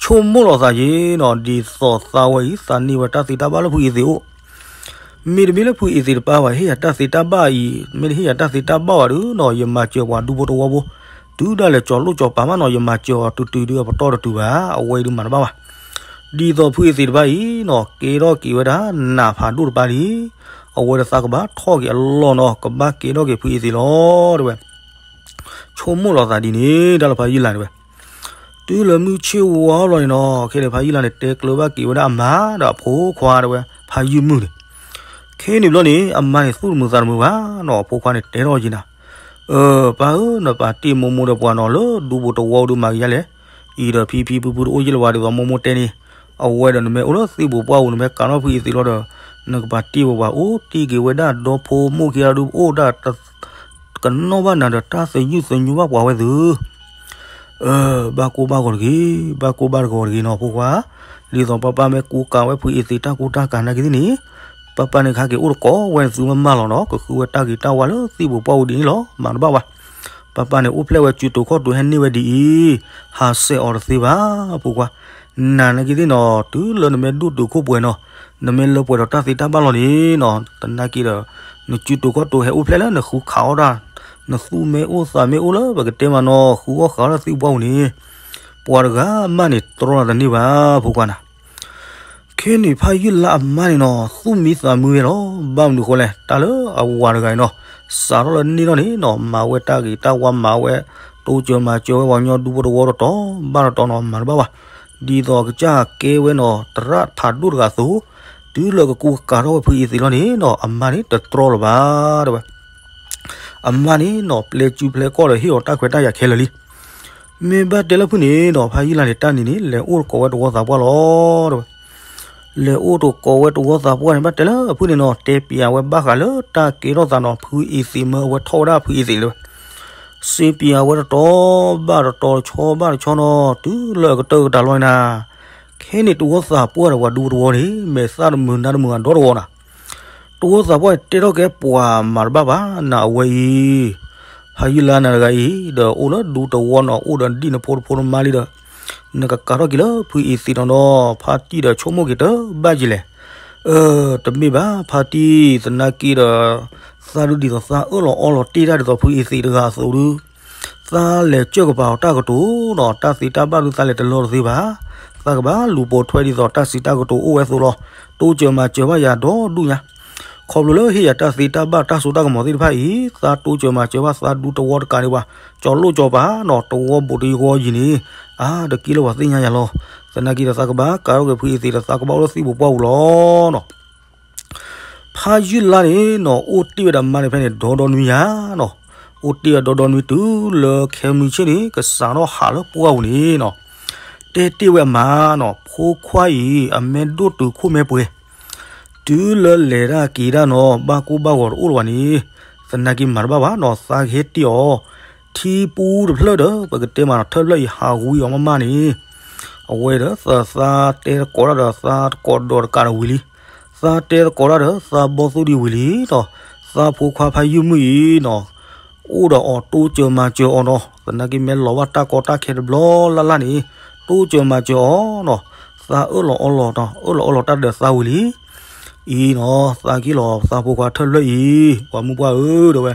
ဆိကမိၣ်လီၤသးယ့ၢ်နီၤ ဒ်သိးသးဝဲအံၤ သးန့ၢ်ဝဲတၢ်သ့တၢ်ဘၣ်လၢဖုအ့သ့းအိၣ် မ့တမ့ၢ်လၢဖုအ့သ့ၣ်တပၢ်ဘၣ် ဟ့ၣ်ယၤတၢ်သ့တၢ်ဘၣ်အံၤ, မ့ၢ်တဟ့ၣ်ယၤတၢ်သ့တၢ်ဘၣ်ဘၣ်ဒီးနီၤ ယမၤစၢၤပှၤဒူဖိတဝီဖိ, တုၤဒၣ်လဲာ်ကၠီၤလိၣ်ကၠီၤပာ်မးနီၤ ယမၤစၢၤအီၤတုၤတုၤဒုးအပတီၢ်တတုၤဘၣ်, အဝဲအံၤဒုးမၤတဘၣ်ဘၣ်. ဒ်သိးဖုအ့သ့ၣ်တပၢ်အံၤနီၤ ကဲထီၣ်က့ၤဝဲဒၣ်နးဖးဒိၣ်တပၢ်လံ, အဝဲဒီးသးကဘၣ်ထီၣ်က့ၤအလီၢ်နီၤ ကဘၣ်ကဲထီၣ်က့ၤဖုအ့သ့ၣ်လီၤ တဲဝဲ. ဆိကမိၣ်လီၤသးဒ်န့ၣ် တၢ်လၢဖးယုၢ်လါတဲဝဲ. တုၤလၢမုၢ်ဆ့ၣ်ဝါလီၤန့ၣ်နီၤ ခဲန့ၣ်ဖးယုၢ်လါန့ၣ် တဲကျၢၤဘၣ်က့ၤဝဲဒၣ်အမါဒီးအဖိခွါတဲဝဲ ဖးယုၢ်မုၢ်န့ၣ်. ခဲန့ၣ်ဘျီန့ၣ် အမါန့ၣ်သူၣ်တမုာ်သးတမုာ်ဘၣ်နီၤ အဖိခွါန့ၣ်တဲထီၣ်က့ၤနၤ, အၢ ပၢ်ဧၢ နပာ်တ့ၢ်မိၢ်မိၢ်ဒီးပှၤနီၤ လၢဒူဖိတဝီဒုးမၤက့ၤယါလဲၣ်, အံၤဒီးဖံဖံဖုဖုတအိၣ်ယ့ၢ်လၢၤဘၣ်ဒ်သိးမိၢ်မိၢ်တဲန့ၣ်, အဝဲဒီးနမ့ၢ်အိၣ်လၢသံၣ်ဘိပှၢ်ပူၤ နမ့ၢ်ကးထီၣ်ဖုအ့သ့ၣ်လီၤဒီး နကပာ်တ့ၢ်ဝဲပှၤအိၣ်တ့ၢ်က့ၤဝဲဒၣ်ဒီဖိမိၢ်ခံဂၤဒုးအိၣ်ဒၣ် ကနီၣ်ဘၣ်နၤဒီးတၢ်သယုၢ်သညိဘၣ်ပှၤဝဲသု, အၢ ဘၣ်ကိၢ်ဘၣ်ဂီၤတဂ့ၤ, ဘၣ်ကိၢ်ဘၣ်တဂီၤတဂ့ၤနီၤ ဖိခွါ, ဒ်သိးပၢ်ပၢ်မ့ၢ်ကူကၤဝဲဖုအ့သ့ၣ်တၢ်ကူတၢ်ကၤနာ်က့ၤသ့ၣ်န့ၣ်, ပၢ်ပၢ်န့ၣ်ကဟဲက့ၤအိၣ်တကိးဝဲသုမ့ၢ်မၤလီၤနီၤ ကဃုဝဲတၢ်ဂ့ၤတၢ်ဝါလၢသံၣ်ဘိပှၢ်ပူၤဒ်န့ၣ်လီၤ မၤတဘၣ်ဘၣ်. ပၢ်ပၢ်န့ၣ်အိၣ်ဖျဲၣ်ဝဲစုတိၤခီၣ်တိၤဟဲန့ၢ်ဝဲဒ်အံၤ, ဟးဆှဲးအီၤတသ့ဘၣ် ဖိခွါ, နာ်နာ်က့ၤသ့ၣ်နီၤ တုၤလၢနမ့ၢ်ဒိၣ်တုာ်ခိၣ်ပှဲၤနီၤ, နမ့ၢ်လၢပှဲၤဒီးတၢ်သ့တၢ်ဘၣ်လီၤန့ၣ်နီၤ သနာ်က့ဒီး နစုတိၤခီၣ်တိၤဟဲအိၣ်ဖျဲၣ်လၢနဃုခးအီၣ်တၢ်, နသူၣ်မ့ၢ်အိၣ်သးမ့ၢ်အိၣ်လၢပကတဲမးနီၤ ဃုအီၣ်ဃးအီၣ်တၢ်သံၣ်ဘိပှၢ်ပူၤန့ၣ်, ပှၤတဂၤမးန့ၣ်တြီနၤတန့ၢ်ဘၣ် ဖိခွါနၤ. ခဲန့ၣ်ဖးယုၢ်လါအမါန့ၣ်နီၤ သူၣ်မံသးမုာ်ဝဲလီၤ. ဘၣ်မနုၤဃိလဲၣ် တၢ်လၢအဝၤတဂၤအံၤနီၤ စးထီၣ်လၢန့ၣ်ထီၣ်န့ၣ်နီၤ မၤဝဲတၢ်ဂ့ၤတၢ်ဝါမၤဝဲ, တိစၢၤမၤစၢၤဝဲပှၤကညီဒူဖိတဝီတတီၤဘၣ်တတီၤနီၤ မၤတဘၣ်ဘၣ်. ဒ်သိးကစၢ်ကဲဝဲနီၤ သရၣ်ဖးဒိၣ်တဂၤအသိး, တုၤလၢကကူကၤထီၣ်ဝဲဖုအ့သ့ၣ်လီၤန့ၣ်နီၤ အမါန့ၣ်တတြီလၢၤဘၣ် တဲဝဲ. အမါန့ၣ်နီၤ ပျဲစုပျဲကီၢ်ဒီးဟ့ၣ်အီၤတၢ်ခွဲးတၢ်ယာ်ခဲလၢာ်လံ. မ့ၢ်ဘၣ်တဲလၢဖုန့ၣ်နီၤ ဖးယုၢ်လါန့ၣ် တၢ်နံၤန့ၣ် လဲၤအိၣ်တကိးဝဲတဝီသးပှၢ်လီၤ တဲဝဲ. လဲၤအိၣ်တကိးဝဲတဝီသးပှၢ်န့ၣ် ဘၣ်တဲလၢအဖုန့ၣ်နီၤ တဲပျးဝဲဘၣ်ဃးလၢတၢ်ကဲထီၣ်သးနီၤ ဖုအ့သ့ၣ်မၢအဝဲထီၣ်ဝဲဒၣ်ဖုအ့သ့ၣ်တဲဝဲ. စ့ပျးဝဲတတီၤဘၣ်တတီၤ တဆီဘၣ်တဆီနီၤ တုၤလၢအကတၢၢ်ကတၢၢ်လီၤနၤ. ခဲန့ၣ်တဝီသးပှၢ်ဒီးပှၤဒူတဝီန့ၣ် မဲာ်သၣ်တမုာ်နါတမုာ်အဒီတဝီနၤ. တဝီသးပှၢ်န့ၣ် တဲထီၣ်က့ၤပှၤမၤတဘၣ်ဘၣ် နၤအဝဲအံၤ ဖးယုၢ်လါနၤတဂၤအံၤ ဒီးအိၣ်လၢဒူတဝီနီၤ အိၣ်ဒီးဒ်နဖိတဖိနမါလံဒီး နကကၤထီၣ်က့ၤလၢဖုအ့သ့ၣ်နီၤနီၤ ဖါတံၢ်ဒီးဆိကမိၣ်က့ၤတဘၣ်က့ၤလဲၣ်. အၢ တမ့ၢ်ဘၣ် ဖါတံၢ် သနာ်က့ဒီး သးဒုးဒ်သိးသးအၢၣ်လီၤအီလီၤတ့ၢ်တၢ်ဒ်သိးဖုအ့သ့ၣ်တဂၤအသိးဒုး သးလဲၤကၢၢ်ကပၤအီၤတၢ်ကတိၤနီၤ တၢ်သ့တၢ်ဘၣ်ဒုးသးလဲၤတလီၤတသ့ဘၣ်. သးကဘၣ်လူၤပိာ်ထွဲဒ်သိးတၢ်စံးတၢ်ကတိၤအိၣ်ဝဲအသိးလီၤ. တိစၢၤမၤစၢၤဘၣ်ယၤဒီဒူၣ်ညါ ခီဖျိလၢဟ့ၣ်ယၤတၢ်သ့တၢ်ဘၣ်တၢ်စိတၢ်ကမီၤသ့ၣ်တဖၣ်အံၤ သးတိစၢၤမၤစၢၤဘၣ်သးဒူတဝီတကးဒံးဘၣ် ကၠီၤလိၣ်ကၠီၤပၤနီၤ တဝီဘူးတယီၤယံၤန့ၣ် အါတက့ၢ်လၢပှၤသ့ၣ်ညါယၤလီၤ. သနာ်က့ဒီးသးကဘၣ်ကၤထီၣ်က့ၤဖုအ့သ့ၣ်ဒီးသးကဘၣ်အိၣ်လၢသံၣ်ဘိပှၢ်ပူၤလီၤနီၤ. ဖးယုၢ်လါန့ၣ်နီၤ အိၣ်တ့ၢ်ဝဲဒီးမါန့ၣ်ဖဲန့ၣ် ဒီဒီနွံယၤနီၤ. အိၣ်တ့ၢ်ဝဲဒီဒီနွံတုၤလၢခဲမုၢ်ဆ့ၣ်န့ၣ် ကစးထီၣ်ဟးလၢပှၢ်ပူၤန့ၣ်နီၤ. တဲတ့ၢ်ဝဲအမါနီၤ ဖိခွါအံၤ အမ့ၢ်ဒိၣ်တုာ်ခိၣ်မ့ၢ်ပှဲၤ တုၤလၢလဲၤတၢ်က့ၤတၢ်နီၤ ဘၣ်ကိၢ်ဘၣ်ဂီၤတအိၣ်လၢၤဘၣ်န့ၣ် သနာ်က့မၤတဘၣ်ဘၣ်နီၤ သးကဟဲတ့ၢ်အီၤ ထံပူတဖျၢၣ်ဒီး ပကတဲမးနီၤ ထၢၣ်ဖျၢၣ်အံၤဟးဝံၤအီၤမးမးန့ၣ် အဝဲဒီးသးတဲသကိးတၢ်ဒီးသးတကိးဒီးတကးဒီးဝံၤလံ. သးတဲသကိးတၢ်ဒီးသးဘီၣ်သိၣ်ဒံးဝံၤလံနီၤ. သးဖိခွါဖးယုၢ်မုၢ်အံၤနီၤ အိၣ်ဒီးအီၤတိစၢၤမၤစၢၤအီၤနီၤ သနာ်က့မ့ၢ်လီၤဘၣ်တၢ်ကီတၢ်ခဲတဘျီလၢ်လၢ်န့ၣ် တိစၢၤမၤစၢၤအီၤနီၤ. သးအၢၣ်လီၤအီလီၤ အၢၣ်လီၤအီလီၤတၢ်ဒီးသးဝံၤလံ အံၤနီၤ သးက့ၢ်လီၤသးဖိခွါထၢၣ်ဖျၢၣ်အံၤ ပှၤမုၢ်ပှၢ်ဧၢ တဲဝဲ.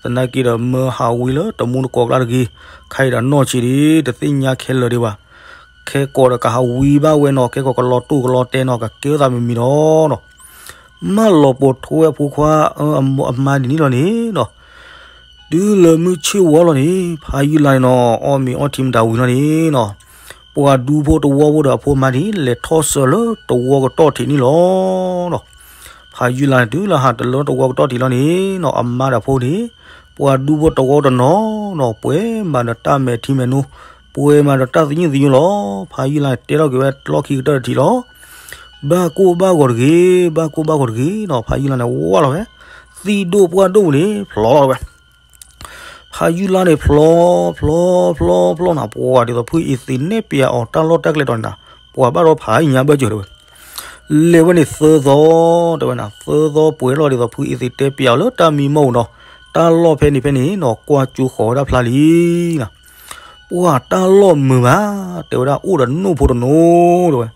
သနာ်က့ဒီးမၢဟးဝံၤလၢတမူတကိးကျါတဂ့ၤ ခဲအံၤဒီးနီၢ်ဆံးဒံး တသ့ၣ်ညါခဲလၢာ်ဒံးဘၣ်. ခဲကိာ်ဒီးကဟးဝံၤဘၣ်ဝဲနီၤ ခဲကိာ်ကလီၤတိၢ်ကလီၤတဲနီၤ ကကဲထီၣ်သးမံၤမံၤဒီးနီၤ မၢလီၤပိာ်ထွဲဖိခွါ အမါဒ်န့ၣ်လီၤန့ၣ်နီၤ. တုၤလၢမုၢ်ဆ့ၣ်ဝါလီၤန့ၣ် ဖးယုၢ်လါန့ၣ်နီၤ အီၣ်မ့ၤအီထံမတၤဝံၤလီၤန့ၣ်နီၤ ပှၤဒူဖိတဝီဖိဒီးအဖိမါန့ၣ် လဲၤထီၣ်စၢၤလၢတဝီကတီၢ်ထံးန့ၣ်လီၤနီၤ. ဖးယုၢ်လါန့ၣ် တုၤလၢဟးတလၢတဝီကတီၢ်ထံးလီၤန့ၣ်နီၤ အမါဒီးဖိန့ၣ် ပှၤဒူဖိတဝီတနီၤနီၤ ပှဲၤမးဒီးတၢ်မဲာ်ထံမဲာ်နိ ပှဲၤမးဒီးတၢ်သညိၣ်သညိလီၤ. ဖးယုၢ်လါန့ၣ် တဲထီၣ်က့ၤဝဲလီၢ်ခံကတၢၢ်တထံးလီၤ. ဘၣ်ကိၢ်ဘၣ်ဂီၤတဂ့ၤ ဘၣ်ကိၢ်ဘၣ်ဂီၤတဂ့ၤနီၤ ဖးယုၢ်လါန့ၣ် ဝၢ်လီၤဝဲ သံၣ်ဒိၣ်ပှၢ်ဒိၣ်ပူၤန့ၣ် ဖျိလီၤဝဲ ဖးယုၢ်လါန့ၣ် ဖျိ ဖျိ ဖျိ ဖျိနၤ ပှၤဒ်သိးဖုအ့သ့ၣ်နဲၣ်ပျးအီၤတၢ်လီၢ်တၢ်ကျဲတီၤန့ၣ်နၤ ပှၤဘၣ်ဒီးဖးညါဘၢၣ်စၢၤတဲဝဲ. လဲၤဝဲန့ၣ်သၢသီ တဲဝဲနၤ သၢသီပှဲၤလီၤဒ်သိးဖုအ့သ့ၣ်တဲပျးအီၤလၢတၢ်မံမီၢ်ပူၤနီၤ တၢ်လီၢ်ဖဲန့ၣ်ဖဲန့ၣ်နီၤ ကွၢ်ကၠိဃီၤဝဲဒၣ်ဖျါလံနီၤ. ပှၤတၢ်လီၢ်မုာ်ဘၣ် တဲဝဲဒၣ်အိၣ်ဒီးနိၣ်ဖိတနိၣ်တဲဝဲ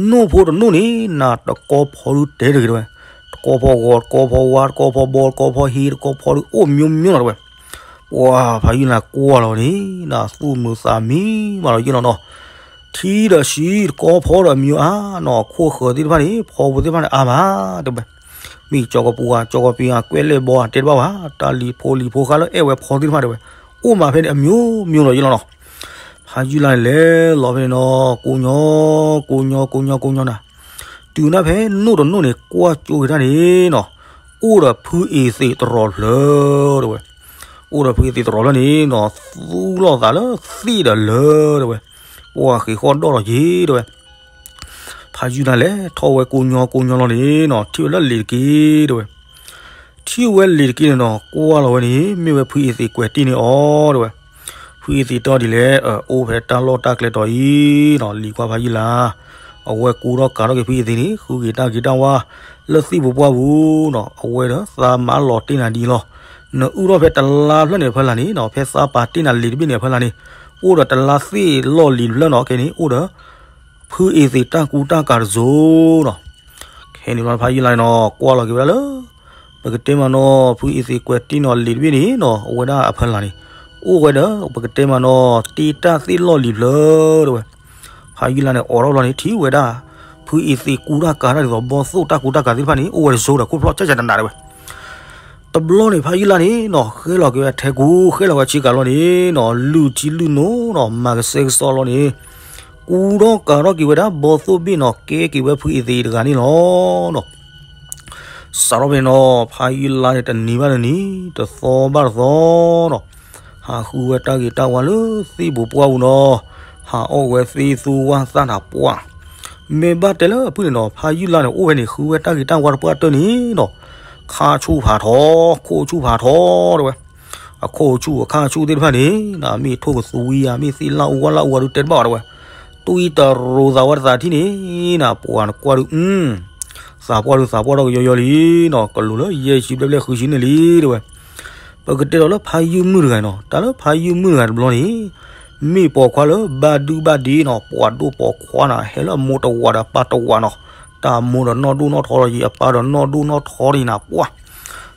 နိၣ်ဖိတနိၣ်န့ၣ် နၤတကီဖီဒုတဲတဂ့ၤတဲဝဲ, တ ကိးဖီဂီၤ ကိးဖီဝါ ကိးဖီဘီ ကိးဖီဟံး ကိးဖီဒုး အိၣ်မျိုးမျိုးနီၤ တဲဝဲ. ပှၤဖးယုၢ်လါကွၢ်လီၤန့ၣ် သူၣ်မုာ်သးမံမးလီၤယ့ၣ်လီၤနီၤ. ထံဒီးဆှံ ကိးဖီဒီးအမျိုးအါနီၤ ခိၣ်ဃၢၤသ့ၣ်တဖၣ်န့ၣ် ဖီဖိသ့ၣ်တဖၣ်န့ၣ်အါမး တဲဝဲ. မ့ၢ်ကၠီကပူၤဧါ ကၠီကပ့ၤဧါ ကွဲးလဲၣ်ဘီဧါ တဲတဘၣ်ဘၣ် တၢ်လံၤဖိလံၤဖိဃါလၢအဲၣ်ဝဲဖီသ့ၣ်တဖၣ်တဲဝဲ အိၣ်မးဖဲန့ၣ်အမျိုးမျိုးလီၤယ့ၣ်လီၤနီၤ. ဖးယုၢ်လါန့ၣ်လဲၤလီၤဖဲန့ၣ်နီၤ ကိးညီ ကိးညီ ကိးညီ ကိးညီ ကိးညီနၤ တုၤနၢ်ဖဲနိၣ်တနိၣ်န့ၣ် ကွၢ်ကၠိက့ၤတၢ်န့ၣ်နီၤ အိၣ်ဒီးဖုအ့ၤသ့းတရီးဖျၢၣ် တဲဝဲ. အိၣ်ဒီးဖုအ့ၤသ့းတရီးဖျၢၣ်န့ၣ်နီၤ သူၣ်လီၤသးလၢသ့ၣ်ဒီးလၢ တဲဝဲ. ပှၤဃ့ၢ်ဃီၣ်ဒီၣ်လီၤက့ၤ တဲဝဲ. ဖးယုၢ်လါလဲၤထီၣ်ဝဲကိးညီကိးညီလီၤန့ၣ်နီၤ ထံၣ်ဝဲလၢလံၤတက့ၢ် တဲဝဲ. ထံၣ်ဝဲလံၤတက့ၢ်န့ၣ်နီၤ ကွၢ်လီၤဝဲန့ၣ် မ့ၢ်ဝဲဖုအ့ၤသ့းကွဲးတ့ၢ်န့ၢ်အီၤ တဲဝဲ. ဖုအ့ၤသ့းတဲဒ်လဲၣ် အိၣ်ဖဲတၢ်လီၢ်တၢ်ကျဲတီၤအံၤနီၤ လံၤကွၢ်ဖးယုၢ်လါ အဝဲကူထီၣ်ကၤထီၣ်က့ၤဖုအ့ၤသ့းန့ၣ် ဃုက့ၤတၢ်ဂ့ၤတၢ်ဝါ လၢသ့ၣ်ပူၤပှၢ်ပူၤနီၤ အဝဲဒီးသးမၤလီၤတ့ၢ်နၤဒ်အံၤလီၤ. နအုၣ်ထီၣ်ဖဲတလါဖျၢၣ်န့ၣ်အဖီလာ်န့ၣ်နီၤ ဖဲသးပာ်တ့ၢ်နၤလံၤတဘ့ၣ်န့ၣ်အဖီလာ်န့ၣ် အိၣ်ဒီးတလါသ့ၣ်လီၢ်လံၤတဖျၢၣ်နီၤ ခဲန့ၣ် အိၣ်ဒီး ဖုအ့ၤသ့းတၢ်ကူတၢ်ကၤတစိၤနီၤ. ခဲန့ၣ်ဘျီဖးယုၢ်လါနီၤ ကွၢ်လီၤက့ၤဝဲဒၣ်လၢ ပကတဲမးနီၤ ဖုအ့ၤသ့းကွဲးတ့ၢ်နီၤလံၤတဘ့ၣ်န့ၣ်နီၤ အဝဲဒၣ်အဖီလာ်န့ၣ် အိၣ်ဝဲဒီး ပကတဲမးနီၤ တ့တၢ်သ့ၣ်လီၢ်လံၤတဖျၢၣ် တဲဝဲ. ဖးယုၢ်လါန့ၣ် အိးထီၣ်ဘျီန့ၣ် ထံၣ်ဝဲဒၣ် ဖုအ့ၤသ့းကူတၢ်ကၤတၢ်ဒ်သိး ဘီၣ်သိၣ်တၢ်ကူတၢ်ကၤသ့ၣ်တဖၣ်န့ၣ် အိၣ်ဝဲတစိၤဒီး ခိၣ်ဖျီၣ်ကၠၢ်ကၠၢ်နးနး တဲဝဲ. တဘျီန့ၣ် ဖးယုၢ်လါန့ၣ်နီၤ ဃဲလီၤက့ၤဝဲထဲကူ ဃဲလီၤဝဲဆ့ကၤလီၤန့ၣ်နီၤ လုၢ်ထံလုၢ်နိနီၤ မၤကစဲကစီလီၤန့ၣ် ကူထီၣ်ကၤထီၣ်က့ၤဝဲဒၣ် ဘီၣ်သိၣ်ဘ့ၣ်နီၤ ကဲက့ၤဝဲဖုအ့ၤသ့းတဂၤန့ၣ်လီၤနီၤ. စးထီၣ်ဖဲန့ၣ်နီၤ ဖးယုၢ်လါန့ၣ် တနံၤဘၣ်တနံၤ တသီဘၣ်တသီနီၤ ဟးဃုဝဲတၢ်ဂ့ၤတၢ်ဝါလၢသ့ၣ်ပူၤပှၢ်ပူၤနီၤ ဟးအီၣ်ဝဲသ့ၣ်သူဝၣ်သၣ်နၤပှၢ် မ့ၢ်ဘၣ်တဲလၢအဖုၣ်န့ၣ်နီၤ ဖးယုၢ်လါန့ၣ် အိၣ်ဖဲန့ၣ် ဃုဝဲတၢ်ဂ့ၤတၢ်ဝါတပှၢ်တၢၢ်န့ၣ်နီၤ ခါဆူၣ်ဖးထီ ခိၣ်ဆူၣ်ဖးထီ တဲဝဲ. အခိၣ်ဆူၣ်အခါဆူၣ်သ့ၣ်တဖၣ်န့ၣ် မ့ၢ်ထိၣ်ကသူဝံဧါ မ့ၢ်သ့ၣ်လၣ်အူဝါလၣ်အူဝါဒုးတဲတဘၣ်ဘၣ် တဲဝဲ. တွံၢ်တရိၤသးဝါတသးထံၣ်န့ၣ်နီၤ ပှၤနကွၢ်ဒုး သးပှၢ်ဒုးသးပှၢ်ထီၣ်ကယီယီလံနီၤ ကလူၤလၢယဲၢ်ဆံဘျဲၣ်ဘျဲၣ်ဃုဆံန့ၣ်လံ တဲဝဲ. ပကတဲဒီးလၢဖးယုၢ်မုၣ်တဂၤနီၤ တၢ်လၢဖးယုၢ်မုၣ်တဂၤတဘျီန့ၣ် မ့ၢ်ပိာ်ခွါလၢဘၣ်ဒုဘၣ်ဒ့နီၤ ပှၤဒိၣ်ပိာ်ခွါနီၤ ဟဲလၢအမိၢ်တဝးဒီးအပၢ်တဝးနီၤ တၢ်အမိၢ်ဒီးနီၢ်ဒိၣ်နီၢ်ထီလီၤယံၤ အပၢ်ဒီးနီၢ်ဒိၣ်နီၢ်ထီလီၤယံၤနၤပှၢ်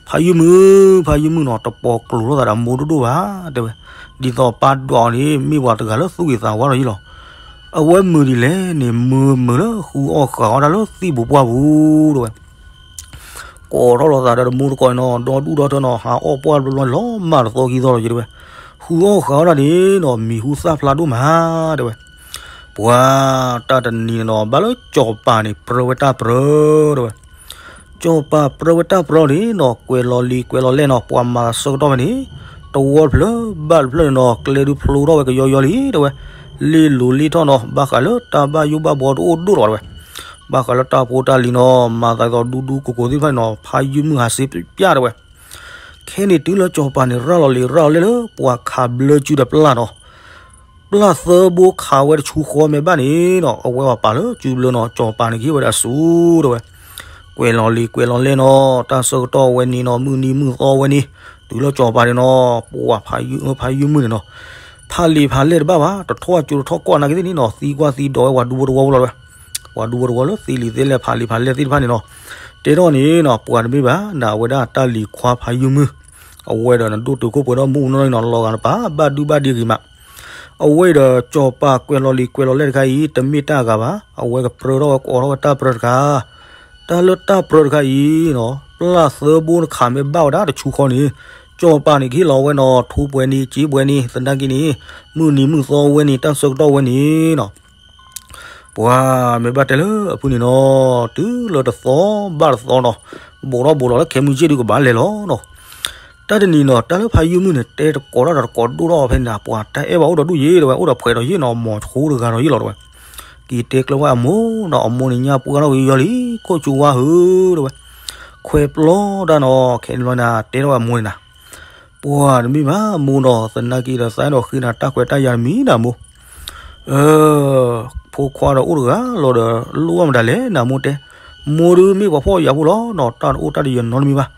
ဖးယုၢ်မုၣ် ဖးယုၢ်မုၣ်နီၤ တပိာ်ကျိၤလိာ်သးဒီးအမိၢ်ဒိၣ်ဒိၣ်ဘၣ် တဲဝဲ. ဒ်သိးပၢ်ဒွးအီၤန့ၣ် မ့ၢ်ပှၤတဂၤလၢသူၣ်ဂ့ၤသးဝါလီၤယံၤလီၤ. အဝဲမုာ်ဒ်လဲၣ်န့ၣ် မုာ်မုာ်လၢဃုအီၣ်ဃးအီၣ်တၢ်လၢသ့ၣ်ပူၤပှၢ်ပူၤ တဲဝဲ. ကိးထီၣ်လိာ်သးဒီးတမူတကိးနီၤ ဒီဒူၣ်ဒီထၢနီၤ ဟးအီၣ်ပှၢ်တဘျီဘျီန့ၣ် လီၤမၢ်တသီခံသီလီၤယံၤ တဲဝဲ. ဃုအီၣ်ဃးအီၣ်တၢ်န့ၣ်နီၤ မံၤဟူသၣ်ဖျါဒိၣ်မး တဲဝဲ. ပှၤတၢ်တနံၤန့ၣ်နီၤ ဘၣ်လၢကၠီၤပၤန့ၣ် ပြၢဝဲတၢ်ပြၢ တဲဝဲ. ကၠီၤပၤပြၢဝဲတၢ်ပြၢန့ၣ်နီၤ ကွဲးလီၤလံာ်ကွဲးလီၤလဲၢ်နီၤ ပှၤမၤဆၢကတီၢ်ဖဲန့ၣ် တဝီတဖျၢၣ်ဘၣ်တဖျၢၣ်န့ၣ်နီၤ ကျဲဒုးဖျိထီၣ်ဝဲကယီယီလံ တဲဝဲ. လ့ၣ်လိၤလ့ၣ်ထီၣ်နီၤ ဘၣ်ဃးလၢတၢ်ဘၣ်ယိၣ်ဘၣ်ဘှီတအိၣ်ဒိၣ်လီၤ တဲဝဲ. ဘၣ်ဃးလၢတၢ်ဖိတၢ်လံၤနီၤ မၤသးဒ်သိးဒူဒူကိးကိးသ့ၣ်တဖၣ်န့ၣ်နီၤ ဖးယုၢ်မုၣ်ဟးစ့ပျၢ် တဲဝဲ. ခဲန့ၣ်တုၤလၢကၠီၤပၤန့ၣ် ရၤလီၤလံာ်ရၤလီၤလဲၢ်လၢ ပှၤခးဘျၢစုဒီးပျၢ်နီၤ ပျၢ်သၢဘိခးဝဲတဆူဃီမ့ၢ်ဘၣ်န့ၣ်နီၤ အဝဲပာ်လၢစုဘျၢနီၤ ကၠီၤပၤန့ၣ်ကဟ့ၣ်ဝဲဒၣ်ဆူ တဲဝဲ. ကွဲးလီၤလံာ်ကွဲးလီၤလဲၢ်နီၤ တၢ်ဆၢကတီၢ်ဝဲန့ၣ်နီၤ မုၢ်နံၤမုၢ်သီဝဲန့ၣ် တုၤလၢကၠီၤပၤန့ၣ်နီၤ ပှၤဖးယုၢ်မုၣ်န့ၣ်နီၤ ဖးလံာ်ဖးလဲၢ်တဘၣ်ဘၣ် တထီၣ်ကၠိတထီၣ်ကီၢ်နာ်က့သ့ၣ်န့ၣ်နီၤ သံကွၢ်သံဒိးဝဲပှၤဒူဖိတဝီဖိလီၤ တဲဝဲ. ပှၤဒူဖိတဝီလၢသံလံာ်သ့လဲၣ်ဖးလံာ်ဖးလဲၢ်သ့ၣ်တဖၣ်န့ၣ်နီၤ တဲထီၣ်န့ၣ်နီၤ ပှၤတမ့ၢ်ဘၣ် နဝဲဒၣ်တၢ်လံၤခွါဖးယုၢ်မုၣ် အဝဲဒီးနဒိၣ်တုာ်ခိၣ်ပှဲၤထီၣ်မူးနီၢ်နီၢ်နီၤ လီၤဂာ်နပၢ်ဘၣ်ဒုဘၣ်ဒ့ဂ့ၤမး အဝဲဒီးကၠီၤပၤကွဲးလီၤလံာ်ကွဲးလီၤလဲၢ်တခါအံၤ တမ့ၢ်တၢ်အဂၤဘၣ် အဝဲကပြၢထီၣ်ဝဲကအိးထီၣ်ဝဲတၢ်ပြၢတခါ တၢ်လၢတၢ်ပြၢတခါအံၤနီၤ ပျၢ်သၢဘိတခးမ့ၢ်ဘၣ်ဝဲဒၣ်တဆူဃီန့ၣ် ကၠီၤပၤန့ၣ်ကဟ့ၣ်လီၤဝဲနီၤ ထိပှဲၤန့ၣ် စ့ပှဲၤန့ၣ် သနာ်က့န့ၣ် မုၢ်နံၤမုၢ်သီဝဲန့ၣ် တၢ်ဆၢကတီၢ်ဝဲန့ၣ်နီၤ ပှၤမ့ၢ်ဘၣ်တဲလၢအဖုၣ်န့ၣ်နီၤ တုၤလၢတသီဘၣ်တသီနီၤ ဘူးထီၣ်ဘူးလီၤလၢခဲမုၢ်ဆ့ၣ်ဒုကဘၣ်လဲၤလီၤနီၤ တၢ်တနံၤနီၤ တၢ်လၢဖးယုၢ်မုၣ်န့ၣ် တဲတကိးထီၣ်ဒီးတကိးဒိၣ်ထီၣ်ဖဲန့ၣ် ပှၤတၢ်အဲၣ်ဘၣ်အိၣ်ဒီးဒူၣ်ယ့ၤ တဲဝဲ အိၣ်ဒီးဖှဲးဒီးယ့ၤနီၤ မိၤဆိတဂၤဒီးယ့ၤလီၤ တဲဝဲ က့ၤတဲကျၢၤဝဲအမိၢ်နီၤ အမိၢ်န့ၣ်ညါပှၢ်ထီၣ်ကယီယီလံ ခိၣ်ကၠူဝါဧၢ တဲဝဲ ခွဲးပျီတၢ်နီၤ ခဲန့ၣ်ဘျီန့ၣ် တဲထီၣ်ဝဲအမိၢ်န့ၣ်နီၤ ပှၤတမ့ၢ်ဘၣ်မိၢ်နီၤ သနာ်က့ဒီးသးအဲၣ်ဒိးဃ့နၤတၢ်ခွဲးတၢ်ယာ်တမံၤနီၤမိၢ် ဖိခွါဒီးအိၣ်တဂၤလီၤဒီး လိၣ်ဘၣ်မတၤလဲၣ်နၤမိၢ်တဲ မိၢ်ဒုးမ့ၢ်ပှၤဖှီၣ်ယာ်ဖိလီၤနီၤ တၢ်တအိၣ်တၢ်တယၢၤနီတမံၤဘၣ်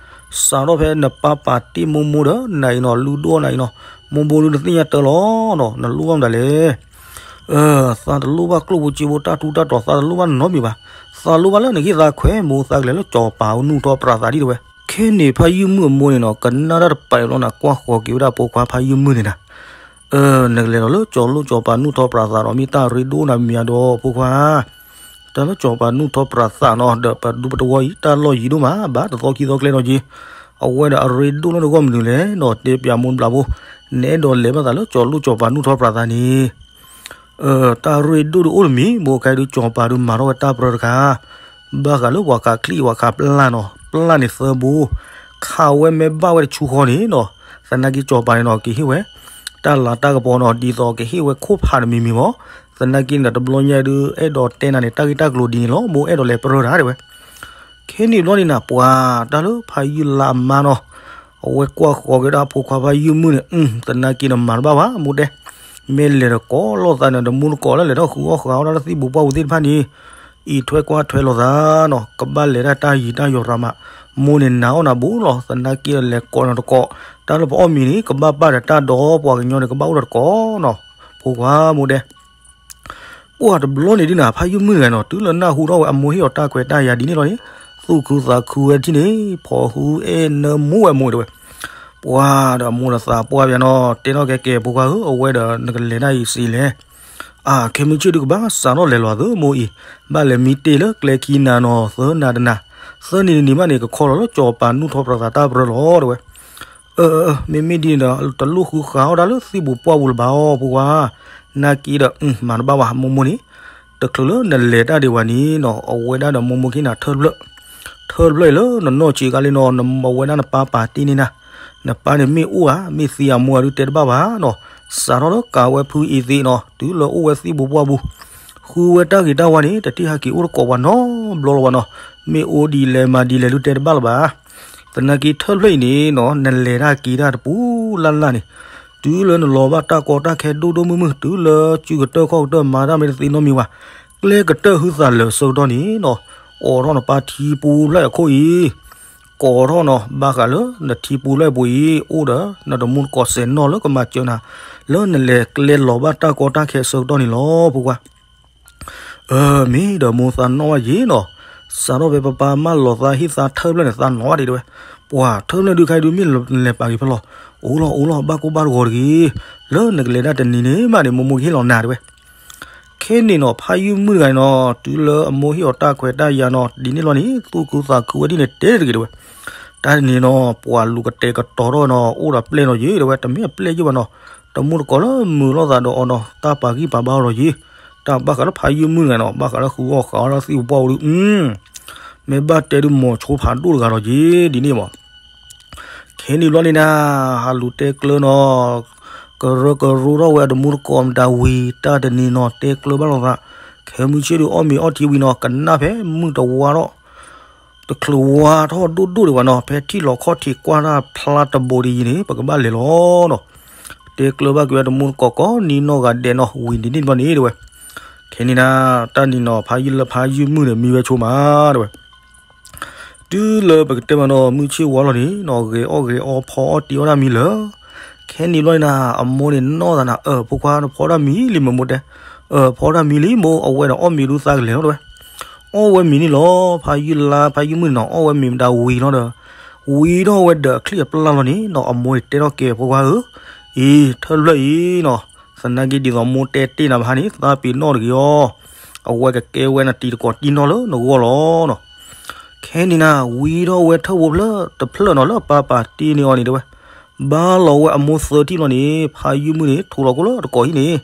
စးထီၣ်ဖဲနပၢ်ပာ်တ့ၢ်မိၢ်မိၢ်ဒီးနၤအံၤနီၤ လုၢ်ဒိၣ်နၤအံၤနီၤ မိၢ်မိၢ်ဒုးနသ့ၣ်ညါတၢ်လီၤနီၤ နလိၣ်ဘၣ်မတၤလဲၣ် သးတလိၣ်ဘၣ်ကျိၣ်ဖိစ့ဖိတၢ်ထူးတၢ်တီၤ သးတလိၣ်ဘၣ်နီတမံၤဘၣ် သးလိၣ်ဘၣ်လၢနကဟ့ၣ်သးခွဲး မိၢ်သးကလဲၤလၢစီၤပၤအအိၣ်နုၢ်ထီၣ်ပြးသးဒံးတဲဝဲ. ခဲန့ၣ်ဖါယုၢ်မုၣ်အမိၢ်န့ၣ်နီၤ ကနၣ်တၢ်တပာ်ဘျီန့ၣ် ကွၢ်ဃီၤက့ၤဝဲဒၣ်ဖိခွါဖါယုၢ်မုၣ်န့ၣ်နၤ, နကလဲၤဒီးလၢစီၤလိၣ်စီၤပၤနုၢ်ထီၣ်ပြးသးဒီး မ့ၢ်တၢ်ရ့ဒိၣ်နၤမ့ၢ်ဧါဒီးဖိခွါ တၢ်လၢစီၤပၤနုၢ်ထီၣ်ပြးသးနီၤ ဒီးပဒူပတဝီအံၤ တၢ်လီၢ်ယံၤဒိၣ်မး ဘၣ်တသီခံသီကျဲနီၤက့ၤ, အဝဲဒီးအရ့ဒိၣ်လၢနဂီၢ်မနုၤလဲၣ်နီၤ တဲပၠးမိၢ်ဘျးဖိ, နအဲၣ်ဒိးလဲၤဘၣ်သးလၢစီၤလိၣ်စီၤပၤနုၢ်ထီၣ်ပြးသးန့ၣ် တၢ်ရ့ဒိၣ်ဒုးအိၣ်တမံၤ မိၢ်ခါဒုးစီၤပၤဒုးမၤထီၣ်ဝဲတၢ်ပြၢတခါ, ဘၣ်ဃးလၢပှၤခးချံၣ်ပှၤခးပျၢ်နီၤ ပျၢ်န့ၣ်သၢဘိ, ခးဝဲမ့ၢ်ဘၣ်ဝဲတဆူဃီန့ၣ်နီၤ, သနာ်က့စီၤပၤန့ၣ်နီၤ ကဟ့ၣ်ဝဲ တၢ်လၤတၢ်ကပီၤနီၤ ဒ်သိးကဟ့ၣ်ဝဲခိၣ်ဖးတမံၤမံၤမး, သနာ်က့န့ၣ်ဒီးတဘျီညါဒုး အဲၣ်ဒိးတဲနၤန့ၣ် တၢ်ဂ့ၢ်တၢ်ကျိၤဒ်န့ၣ်လီၤ မိၢ်အဲၣ်ဒိးလဲၤပြၢတၢ်တဲဝဲ. ခဲန့ၣ်ဘျီန့ၣ်နၤ ပှၤတၢ်လၢဖါယုၢ်လါအမါနီၤ, အဝဲကွၢ်ဃီၤက့ၤဒၣ်ဖိခွါဖါယုၢ်မုၣ်န့ၣ် သနာ်က့နမၤတဘၣ်ဘၣ် မိၢ်တဲ, မ့ၢ်လဲၤတကိးလိာ်သးန့ၣ် တမူတကိးလၢလဲၤထီၣ်ဃုအီၣ်ဃးအီၣ်ဒၣ်လၢသံၣ်ပူၤပှၢ်ပူၤသ့ၣ်တဖၣ်န့ၣ်, အံးထွဲကွၢ်ထွဲလိာ်သးနီၤ ကဘၣ်လဲၤဒၣ်တၢ်ယံၤတၢ်ယီၤရၤမး, မိၢ်န့ၣ်နာ်အီၣ်နၤဘူးလီၤ သနာ်က့လဲၤကိးနၤတကိး, တၢ်လၢပအီၣ်မ့ၤန့ၣ် ကဘၣ်ပာ်ဒီးတၢ်ဒီးပှၤကညီန့ၣ် ကဘၣ်အိၣ်ဒီးတကိးနီၤ, ဖိခွါမိၢ်တဲ ပှၢ်တဘျီန့ၣ်ဒ်နၤ ဖါယုၢ်မုၣ်တဂၤနီၤ တုၤလၢနၢ်ဟူထီၣ်ဝဲအမိၢ်ဟ့ၣ်အီၤတၢ်ခွဲးတၢ်ယာ်ဒ်န့ၣ်လီၤန့ၣ်, သူၣ်ခုသးခုဝဲထံၣ်န့ၣ် ဖိးဟုအဲၣ်နၢမူဝဲမိၢ်တဲဝဲ, ပှၢ်ဒီးအမိၢ်ဒီးသးပှၢ်ပၠးနီၤ တဲထီၣ်ကဲကဲဖိခွါဧၢ အဝဲဒီးနကလဲၤတၢ်အံၤစံးလဲၣ်, အါ ခဲမုၢ်ဆ့ၣ်ဒုးကဘၣ်စးထီၣ်လဲၤလီၤသၢမိၢ်အံၤ, ဘၣ်လဲၤမံတ့ၢ်လၢကျဲခံနၤနီၤ သၢနၤတနၤ, သၢနံၤတနံၤမးန့ၣ် ကခီလီၤလၢစီၤပၤနုၢ်ထီၣ်ပြးသးတၢ်ပြၢလီၤတဲဝဲ အၢ မ့မ့ၢ်ဒ်န့ၣ်ဒီး တလိၣ်ဃုဃးအီၣ်တၢ်လၢသံၣ်ပူၤပှၢ်ပူၤလၢၤဘၣ်အီၤဖိခွါ, နာ်က့ဒီး မၤတဘၣ်ဘၣ် မိၢ်မိၢ်န့ၣ်, တချုးလၢနလဲၤတၢ်ဒံးဘၣ်န့ၣ်နီၤ အဝဲဒၣ်ဒီးမိၢ်မိၢ်ကဟ့ၣ်နၤထၢၣ်တဖျၢၣ်, ထၢၣ်တဖျၢၣ်အံၤလၢနနီၢ်ဆံးကါလံနီၤ နမ့ၢ်ဝဲဒၣ်နပၢ်ပာ်တ့ၢ်န့ၢ်နၤ, နပၢ်န့ၣ်မ့ၢ်အိၣ်ဧါ မ့ၢ်သံဧါမိၢ်ဧါဒုးတဲတဘၣ်ဘၣ်နီၤ, စးထီၣ်လၢကးဝဲဖုအံၤသ့နီၤ တုၤလၢအိၣ်ဝဲသံၣ်ပူၤပှၢ်ပူၤ ဃုဝဲတၢ်ဂ့ၤတၢ်ဝါန့ၣ် တထံၣ်ဟဲက့ၤအိၣ်တကိးပှၤနီတဘျီလၢၤဘၣ်နီၤ, မ့ၢ်အိၣ်ဒ်လဲၣ်မၤဒ်လဲၣ်ဒုးတဲတဘၣ်လၢၤဘၣ်. သနာ်က့ထၢၣ်တဖျၢၣ်အံၤန့ၣ်နီၤ နလဲၤတၢ်က့ၤတၢ်တပူၤလၢ်လၢ်န့ၣ်, တုၤလၢနလီၤဘၣ်တၢ်ကီတၢ်ခဲဒိၣ်ဒိၣ်မုၢ်မုၢ် တုၤလၢစုကတၢၢ်ခီၣ်ကတၢၢ်မၤတၢ်မ့ၢ်တသ့နီတမံၤဘၣ်, ကျဲကတၢၢ်ဟုသးလၢာ်ဆၢကတီၢ်န့ၣ်နီၤ, အိးထီၣ်နပၢ်ထံပူၤဖျၢၣ်အခိၣ်အံၤ ကိးထီၣ်နီၤ ဘၣ်ဃးလၢနထံပူၤဖျၢၣ်အပူၤအံၤ အိၣ်ဒီးနတမူတကိးစဲးနီၣ်လၢကမၤစၢၤနၤ လၢနလဲၤကျဲလီၤဘၣ်တၢ်ကီတၢ်ခဲအဆၢကတီၢ်န့ၣ်လီၤ ဖိခွါ. မ့ၢ်ဒီးမိၢ်သးနီၣ်ဘၣ်ယ့ၤနီၤ, စးထီၣ်ဖဲပပၢ်မၢလီၤသးဟ့ၣ်သးထၢၣ်ဖျၢၣ်န့ၣ် သးနီၣ်ဘၣ်ဒံးတဲဝဲ, ပှၤထၢၣ်ဖျၢၣ်ဒုးခါအံၤဒုးမ့ၢ်လဲၤပာ်က့ၤဖဲလဲၣ်, အိၣ်လီၤအိၣ်လီၤ ဘၣ်ကိၢ်ဘၣ်တဂီၤတဂ့ၤ, လၢနကလဲၤဒၣ်တနံၤန့ၣ်မးန့ၣ် မိၢ်မိၢ်ကဟ့ၣ်လီၤနၤတဲဝဲ ခဲန့ၣ်နီၤ ဖါယုၢ်မုၣ်တဂၤန့ၣ်နီၤ တုၤလၢအမိၢ်ဟ့ၣ်အီၤတၢ်ခွဲးတၢ်ယာ်နီၤ ဒ်န့ၣ်လီၤန့ၣ် သူၣ်ခုသးခုဝဲဒ်န့ၣ်တဲတဂ့ၤတဲဝဲ, တၢ်တနံၤနီၤ ပှၤလူၤကတဲာ်ကတီၤထီၣ်နီၤ အိၣ်ဒီးပျဲၢ်နီၤယ့ၤတဲဝဲ တမ့ၢ်အပျဲၢ်ယ့ၢ်ဘၣ်နီၤ, တမူတကိးလၢမုာ်လိာ်သးဒီးအီၤနီၤ တၢ်ပာ်ဂံၢ်ပာ်ဘါအီၤလီၤယ့ၤ, တၢ်ဘၣ်ဃးလၢဖါယုၢ်မုၣ်တဂၤနီၤ ဘၣ်ဃးလၢဃုအီၣ်ဃးအီၣ်လၢသံၣ်ပူၤပှၢ်ပူၤဒုး မ့ၢ်ဘၣ်တဲဒုး မိၤဆိဖးဒိၣ်တဂၤလီၤယ့ၤ ဒ်န့ၣ်မး ခဲန့ၣ်ဘျီန့ၣ်နၤ ဟးလူၤတဲကျၢၤနီၤ, ကရၢကရိထီၣ်ဝဲအတမူတကိးမတၤဝံၤ တၢ်တနံၤနီၤ တဲကျၢၤဘၣ်လိာ်သး, ခဲမုၢ်ဆ့ၣ်ဒုးအီၣ်မ့ၤအီထံဝံၤနီၤ ကနၣ်ဖဲမုၢ်တဝါထီၣ်, တချုးဝါထီၣ်ဒိၣ်ဒိၣ်ဒံးဘၣ်နီၤ ဖဲထံၣ်လီၤခီၣ်ထံးကွၢ်တၢ်ဖျါတဘိးဒ်အံၤန့ၣ် ပကဘၣ်လဲၤလီၤနီၤ, တဲကျၢၤဘၣ်က့ၤဝဲတမူတကိးကိးနံၤနီၢ်ဂၤဒဲးနီၤ ဝံၤဒ်န့ၣ်ဘျီန့ၣ်တဲဝဲ, ခဲန့ၣ်နၤ တၢ်နံၤနီၤဖါယုၢ်လၢဖါယုၢ်မုၣ်န့ၣ်မံဝဲဆိမးတဲဝဲ တုၤလၢပကတဲမးနီၤ မုၢ်ဆ့ၣ်ဝါလီၤန့ၣ်နီၤ ဂဲၤအီၣ်ဂဲၤအီဖီအီၣ်တံၢ်အီၣ်တၢ်မံလၢာ်, ခဲန့ၣ်ဘျီန့ၣ်နၤ အမိၢ်န့ၣ်နီၢ်သးနၤ အၢ ဖိခွါနဖီတၢ်မံလံမ့ၢ်မိၢ်တဲ, အၢ ဖီတၢ်မံလံမိၢ် အဝဲဒီးအီၣ်မ့ၤဒုးသးကလဲာ်လီၤတဲဝဲ, အီၣ်ဝဲမ့ၤန့ၣ်လီၤ ဖါယုၢ်လါဖါယုၢ်မုၣ်န့ၣ်နီၤ အီၣ်ဝဲမ့ၤမတၤဝံၤလီၤဒီး, ဝံၤထီၣ်ဝဲဒီးအချံၣ်အပျၢ်လီၤန့ၣ်နီၤ အမိၢ်န့ၣ်တဲထီၣ်ကဲဖိခွါဧၢ, အံၤ ထၢၣ်ဖျၢၣ်အံၤနီၤ, သနာ်က့ဒ်သိးမိၢ်တဲတ့ၢ်နၤဘၣ်န့ၣ် သးပ့ၤနီၣ်တဂ့ၤအီၤ, အဝဲကကဲဝဲနတံၤတကိးတံၢ်နီၢ်လၢနဂီၢ်လီၤနီၤ ခဲန့ၣ်နၤ ဝံၤထီၣ်ဝဲထၢၣ်ဖိဖျၢၣ်တဖျၢၣ်နီၤ လၢအပၢ်ပာ်တ့ၢ်န့ၢ်အီၤန့ၣ်တဲဝဲ, ဘါလီၤဝဲအမိၢ်သၢထံၣ်လီၤန့ၣ် ဖါယုၢ်မုၣ်န့ၣ် ထူလီၤကိၢ်လၢတကိးဟံၣ်န့ၣ်,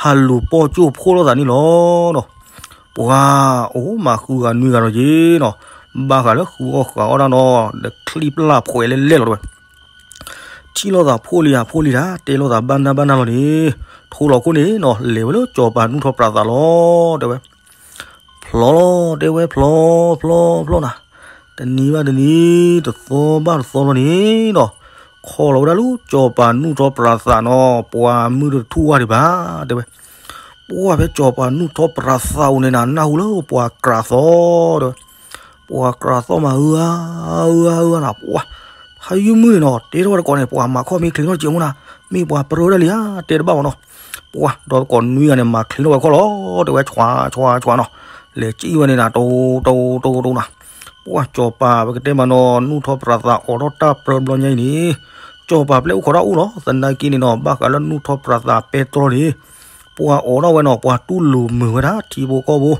ဟးလူၤပိာ်ကၠိဖိလိာ်သးန့ၣ်လီၤနီၤ, ပှၤ အိၣ်မးဃုဂၤနွံဂၤဒီးယ့ၤနီၤ, ဘၣ်ဃးလၢဃုအီၣ်ဃးအီၣ်တၢ်နီၤ ဒီးချံၣ်ပျၢ်ဖှဲးလဲၢ်လဲၢ်လီၤတဲဝဲ ထံၣ်လိာ်သးဖိလံဧါဖိလံတၢ် တဲလိာ်သးဘၣ်နၢ်ဘၣ်နၢ်လီၤန့ၣ်, ထူလီၤခိၣ်န့ၣ်နီၤ လဲၤဝဲလၢစီၤပၤနူၢ်ထီၣ်ပြးသးလီၤတဲဝဲ, ဖျီလီၤ တဲဝဲဖျီ ဖျီ ဖျီနၤ, တနံၤဘၣ်တနံၤ တသီဘၣ်တသီလီၤန့ၣ်နီၤ, ခီလီၤဝဲဒၣ်လၢစီၤပၤနူၢ်ထီၣ်ပြးသးနီၤ ပှၤမုၢ်တထူၣ်ဝါဒံးဘၣ်တဲဝဲ, ပှၤဖဲစီၤပၤနူၢ်ထီၣ်ပြးသးအိၣ်န့ၣ်နၤ နၢ်ဟူလၢပှၤကြးသီတဲဝဲ ပှၤကြးသီမး အၢ အၢ အၢ နၤ ပှၤ ဖါယုၢ်မုၢ်န့ၣ်နီၤ တဲထီၣ်ဝဲတကိးန့ၣ် ပှၤမၤခီၣ်မ့ၢ်ချ့ထီၣ်စဲးမူနၤ, မ့ၢ်ပှၤပြၢဒၣ်လံဧါ တဲတဘၣ်ဘၣ်နီၤ, ပှၤဒီးတကိးနွံဂၤန့ၣ် မၤချ့ထီၣ်ဝဲခီၣ်လီၤ တဲဝဲ ဆွး ဆွး ဆွးနီၤ, လဲၤကံၣ်ဝဲန့ၣ်နၤ တိတိတိတိနၤ, ပှၢ်စီၤပၤပကတဲမးနီၤ နူၢ်ထီၣ်ပြးသးအိးထီၣ်တၢ်ပြၢတဘျီညါအံၤန့ၣ်, စီၤပၤပျဲၢ်အိၣ်ခိးတၢ်အိၣ်လီၤ သနာ်က့န့ၣ်နီၤ ဘၣ်ဃးလၢနူၢ်ထီၣ်ပြးသးပဲတြီန့ၣ်, ပှၤအိးထီၣ်ဝဲနီၤ ပှၤတူၢ်လိာ်မုာ်ဝဲဒၣ် ထံဖိကီၢ်ဖိ,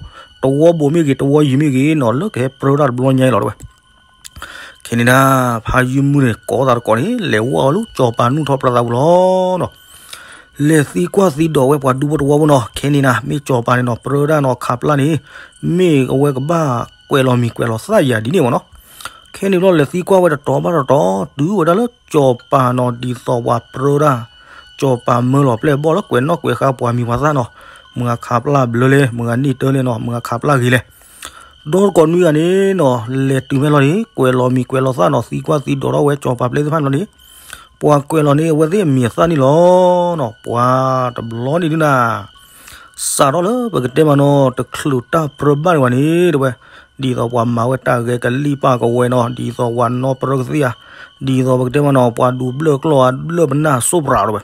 တဝီဘိမ့ၢ်ဂ့ၤ တဝီယံၤမ့ၢ်ဂ့ၤနီၤ လၢကဟဲပြၢတၢ်တဘျီညါအံၤလီၤတဲဝဲ. ခဲန့ၣ်ဒၣ် ဖးယုၢ်မုၢ်န့ၣ် ကိးသးတကိးန့ၣ် လဲၤဝဲအီၤလၢစီၤပၤနူၢ်ထီၣ်ပြးသးပူၤလီၤနီၤ. လဲၤသံကွၢ်သံဒိးဝဲပှၤဒူဖိတဝီဖိနီၤ, ခဲန့ၣ်နၤ မ့ၢ်စီၤပၤန့ၣ်နီၤ ပြၢတၢ်နီၤ ခးပျၢ်န့ၣ်, မ့ၢ်အဝဲကဘၣ်ကွဲးလီၤမံၤကွဲးလီၤသၣ်ယၤဒ်န့ၣ်မ့ၢ်နီၤ. ခဲန့ၣ်ဘျီလဲၤသံကွၢ်ဝဲတတီၤဘၣ်တတီၤ တုၤဝဲဒၣ်လၢစီၤပၤနီၤ ဒ်သိးပှၤပြၢတၢ်, စီၤပၤမၢလီၤပျဲၢ်ဘီၣ်လၢကွဲးနီၣ်ကွဲးဃါပှၤမံၤပှၤသၣ်နီၤ, မုၢ်ဂၤခးပျၢ်ဘျၢလဲၣ် မုၢ်ဂၤန့ၢ်တၢ်လဲၣ်နီၤ မုၢ်ဂၤခးပျၢ်ဂ့ၤလဲၣ် ဒီတကိးနွံဂၤန့ၣ်နီၤ လဲၤတုၤဖဲလီၤန့ၣ် ကွဲးလီၤမံၤကွဲးလီၤသၣ်နီၤ သံကွၢ်သံဒိးထီၣ်ဝဲစီၤပၤပျဲၢ်သ့ၣ်တဖၣ်န့ၣ်လီၤန့ၣ်, ပှၤကွဲးလီၤန့ၣ် အဝဲသ့ၣ်အမံၤအသၣ်န့ၣ်လီၤနီၤ. ပှၤတဘျီန့ၣ်ဒုနၤ စးထီၣ်လၢပကတဲမးနီၤ တချုးတၢ်ပြၢဘၣ်န့ၣ်ဝဲန့ၣ်တဲဝဲ, ဒ်သိးပှၤမၤဝဲတၢ်ဂဲၤကလံၣ်ပာ်ကဝဲၤနီၤ ဒ်သိးပှၤနီၣ်ပြၢကသ့ၣ်ဧါ, ဒ်သိးပကတဲမးနီၤ ပှၤဒူးဘျၢၣ်ကျီၢ်ဧါ ဘျၢၣ်ပနၢ်စိၣ်ပြးတဲဝဲ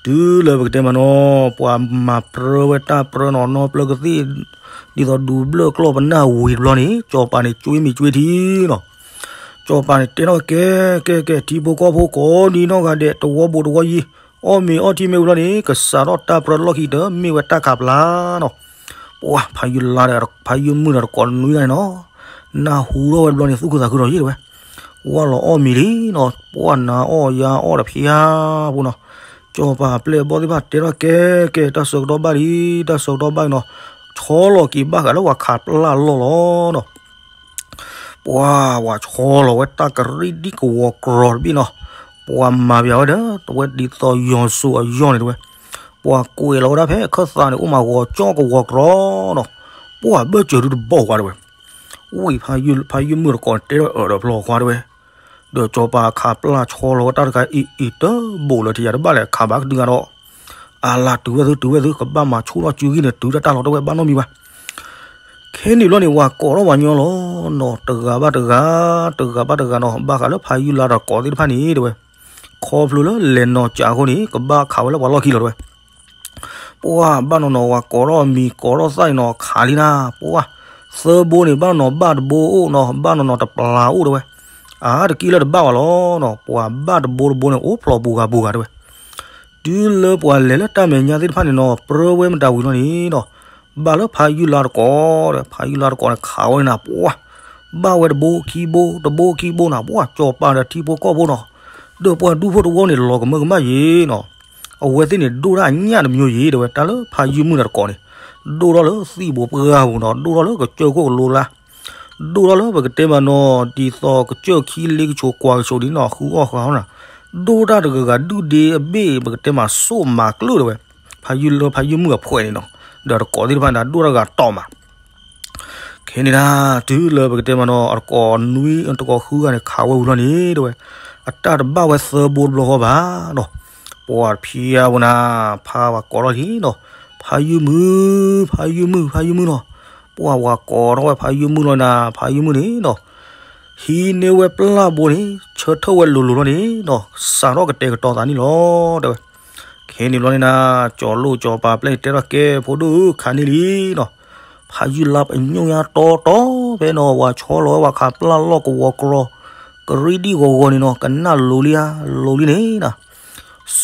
တုၤလၢပကတဲမးနီၤ ပှၤမၤပြၢဝဲတၢ်ပြၢနီၤ နီၣ်ပြၢကသ့ၣ်, ဒ်သိးဒူးဘျၢၣ်ကျီၢ်ပနၢ်ဝံၤတဘျီန့ၣ် စီၤပၤန့ၣ် ကွ့မံၤကွ့ထံနီၤ. စီၤပၤန့ၣ်တဲထီၣ်ကဲ ကဲ ကဲ ထံဖိကီၢ်ဖိကိးဒံနီၢ်ဂၤဒဲး တဝီဘိးတဝီယံၤ, အီၣ်မ့ၤအီထံမ့ၢ်ဝံၤလီၤန့ၣ် ကစးထီၣ်တၢ်ပြၢလီၢ်ခံတၢ် မ့ၢ်ဝဲတၢ်ခးပျၢ်နီၤ. ပှၢ် ဖးယုၢ်လါဒီး ဖးယုၢ်မုၢ်ဒီးတကိးနွံဂၤန့ၣ်နီၤ, နၢ်ဟူထီၣ်ဝဲတဘျီန့ၣ် သူၣ်ခုသးခုဒီးယ့ၢ်တဲဝဲ ဝဲလီၤအီၣ်မ့ၤလံနီၤ, ပှၢ်နၤအီၣ်ယၤအီၣ်တဖျါဖိနီၤ. စီၤပၤပျဲၢ်အဘီၣ်သ့ၣ်တဖၣ်တဲထီၣ်ကဲ ကဲ တၢ်ဆၢကတီၢ်ဘၣ်လံ တၢ်ဆၢကတီၢ်ဘၣ်လံနီၤ, ဆီလီၤက့ၤဘၣ်ဃးလၢပှၤခးပျၢ်လီၢ်လီၤနီၤ. ပှၢ် ပှၤဆီလီၤဝဲတၢ်ကရံၣ်ဒံၣ်ကဝီၤကြီတဘ့ၣ်နီၤ, ပှၤမၤပျးဝဲဒီး တဝဲဒ်သိးယီၤစိၤအယီၢ်န့ၣ်တဲဝဲ, ပှၤကွဲးလီၤဝဲဒၣ်ဖဲအခၢၣ်သးန့ၣ် အိၣ်မးဂီၤကၠီကဝီၤကြီနီၤ, ပှၢ်ဘၢၣ်စၢၤဒုတဘီၣ်ဝဲတဲဝဲ. ဝံၤ ဖးယုၢ်မုၢ်တကိးတဲထီၣ်အၢၣ်ဒီးဖျီခွါတဲဝဲ, ဒီးစီၤပၤခးပျၢ်ဆီလီၤဝဲတၢ်တခါအံၤအံၤတဘိးလၢထံယၤတဘၣ်လဲၣ် ခးဘၣ်ကတုၤဂၤဒီး အလၤတုၤဝဲသု တုၤဝဲသု ကဘၣ်မၤဆူၣ်ထီၣ်စုဂံၢ်န့ၣ် တုၤတၢ်တၢ်လီၤတဲဝဲဘၣ်နီတမံၤဘၣ်. ခဲန့ၣ်ဘျီန့ၣ် ဝၤကိးထီၣ်ဝၤညီလီၤနီၤ, တဂၤဘၣ်တဂၤ, တဂၤဘၣ်တဂၤနီၤ, ဘၣ်ဃးလၢဖးယုၢ်လါတကိးသ့ၣ်တဖၣ်န့ၣ်တဲဝဲ, ခီဖျိလၢလဲၤနီၤကးအဃိန့ၣ် ကဘၣ်ခးဝဲလၢပှၤလီၢ်ခံလီၤတဲဝဲ. ပှၢ်ဘၣ်နီၤနီၤ ဝၤကိးထီၣ်မံၤကိးထီၣ်သၣ်န့ၣ်နီၤ ခးလံနၤ, ပှၢ် သၢဘိန့ၣ် ဘၣ်နီၤနီၤဘၣ်တဘိအိၣ်နီၤ, ဘၣ်နီၤနီၤတပျၢ်အိၣ်တဲဝဲ. အါတက့ၢ်လၢတဘၣ်ဘၣ်လီၤနီၤ, ပှၤဘၣ်တဘိတဘိန့ၣ် အိၣ်ဖျိးပူၤဂၤပူၤဂၤတဲဝဲ. တုၤလၢပှၤလဲၤလၢတၢ်မဲာ်ညါသ့ၣ်တဖၣ်န့ၣ်နီၤ ပြၢဝဲမတၤဝံၤလီၤန့ၣ်နီၤ, ဘၣ်လၢဖးယုၢ်လါတကိးဒီး ဖးယုၢ်လါတကိးန့ၣ် ခးဝဲန့ၣ်နၤ ပှၢ် ဘၣ်ဝဲတဘိခံဘိ တဘိခံဘိနၤ, ပှၢ် စီၤပၤဒီးထံဖိကီၢ်ဖိနီၤ, ဒီးပှၤဒူဖိတဝီန့ၣ် လီၤကမၢကမၣ်ယ့ၤနီၤ, အဝဲသ့ၣ်န့ၣ် ဒိၣ်တၢ်အညၣ်တမံၤယ့ၤတဲဝဲ, တၢ်လၢဖးယုၢ်မုၢ်နၤတကိးန့ၣ် ဒိၣ်ထီၣ်လၢသံၣ်ဘိပှၢ်ပူၤနီၤ, ဒိၣ်ထီၣ်လၢကစၢၢ်ခိၣ်ကလိလါ ဒိၣ်ထီၣ်လၢပကတဲမးနီၤ ဒ်သိးကစၢၢ်ခံလ့ကဆိးကွၢ်ကဆိးဒ်နီၤ ဃုအီၣ်ဃုအီနၤ, ဒိၣ်တၢ်တဂၤဂၤဒုၣ်ဒ့အဘ့ၣ် ပကတဲမးစိၣ်မၤကျၢၢ်တဲဝဲ, ဖးယုၢ်လၢဖးယုၢ်မုၢ်အဖှဲးန့ၣ်နီၤ, ဒီးတကိးသ့ၣ်တဖၣ်န့ၣ် ဒိၣ်တၢ်ဂၤတီၢ်မး ခဲန့ၣ်ဒၣ် တုၤလၢပကတဲမးနီၤ အတကိးနွံ အတကိးဃုဂၤန့ၣ် ခးဝဲဝံၤလီၤန့ၣ်တဲဝဲ, အတၢ်တဘၣ်ဝဲသၢဘိတဘျီဃီဘၣ်နီၤ, ပှၤတဖျါဝဲနၤ ဖးဝဲကိးထီၣ်လံနီၤ, ဖးယုၢ်မုၢ် ဖးယုၢ်မုၢ် ဖးယုၢ်မုၢ်နီၤ, ပှၤဝၤကိးထီၣ်ဝဲဖးယုၢ်မုၢ်လီၤနၤ ဖးယုၢ်မုၢ်န့ၣ်နီၤ ဟံးန့ၢ်ဝဲပျၢ်ဘိန့ၣ် ဆၢထၢၣ်ဝဲလိၤလိၤလီၤန့ၣ်နီၤ စးထီၣ်ကတဲာ်ကတီၤသးန့ၣ်လီၤတဲဝဲ. ခဲန့ၣ်ဘျီန့ၣ်နၤ ကၠီၤလိၣ်ကၠီၤပၤပျဲၢ်တဲထီၣ်ကဲ ဖိဒိၣ်ဧၢ ခးန့ၢ်လံနီၤ, ဖးယုၢ်လါပညိၣ်ညါတီတီဖဲနီၤ ဝၤဆီလီၤဝဲဝၤခးပျၢ်လီၢ်ကဝီၤကြီ ကရံၣ်ဒံၣ်ဂီၤဂီၤန့ၣ်နီၤ ကနၣ်လိၤလံဧါ လိၤလံန့ၣ်နၤ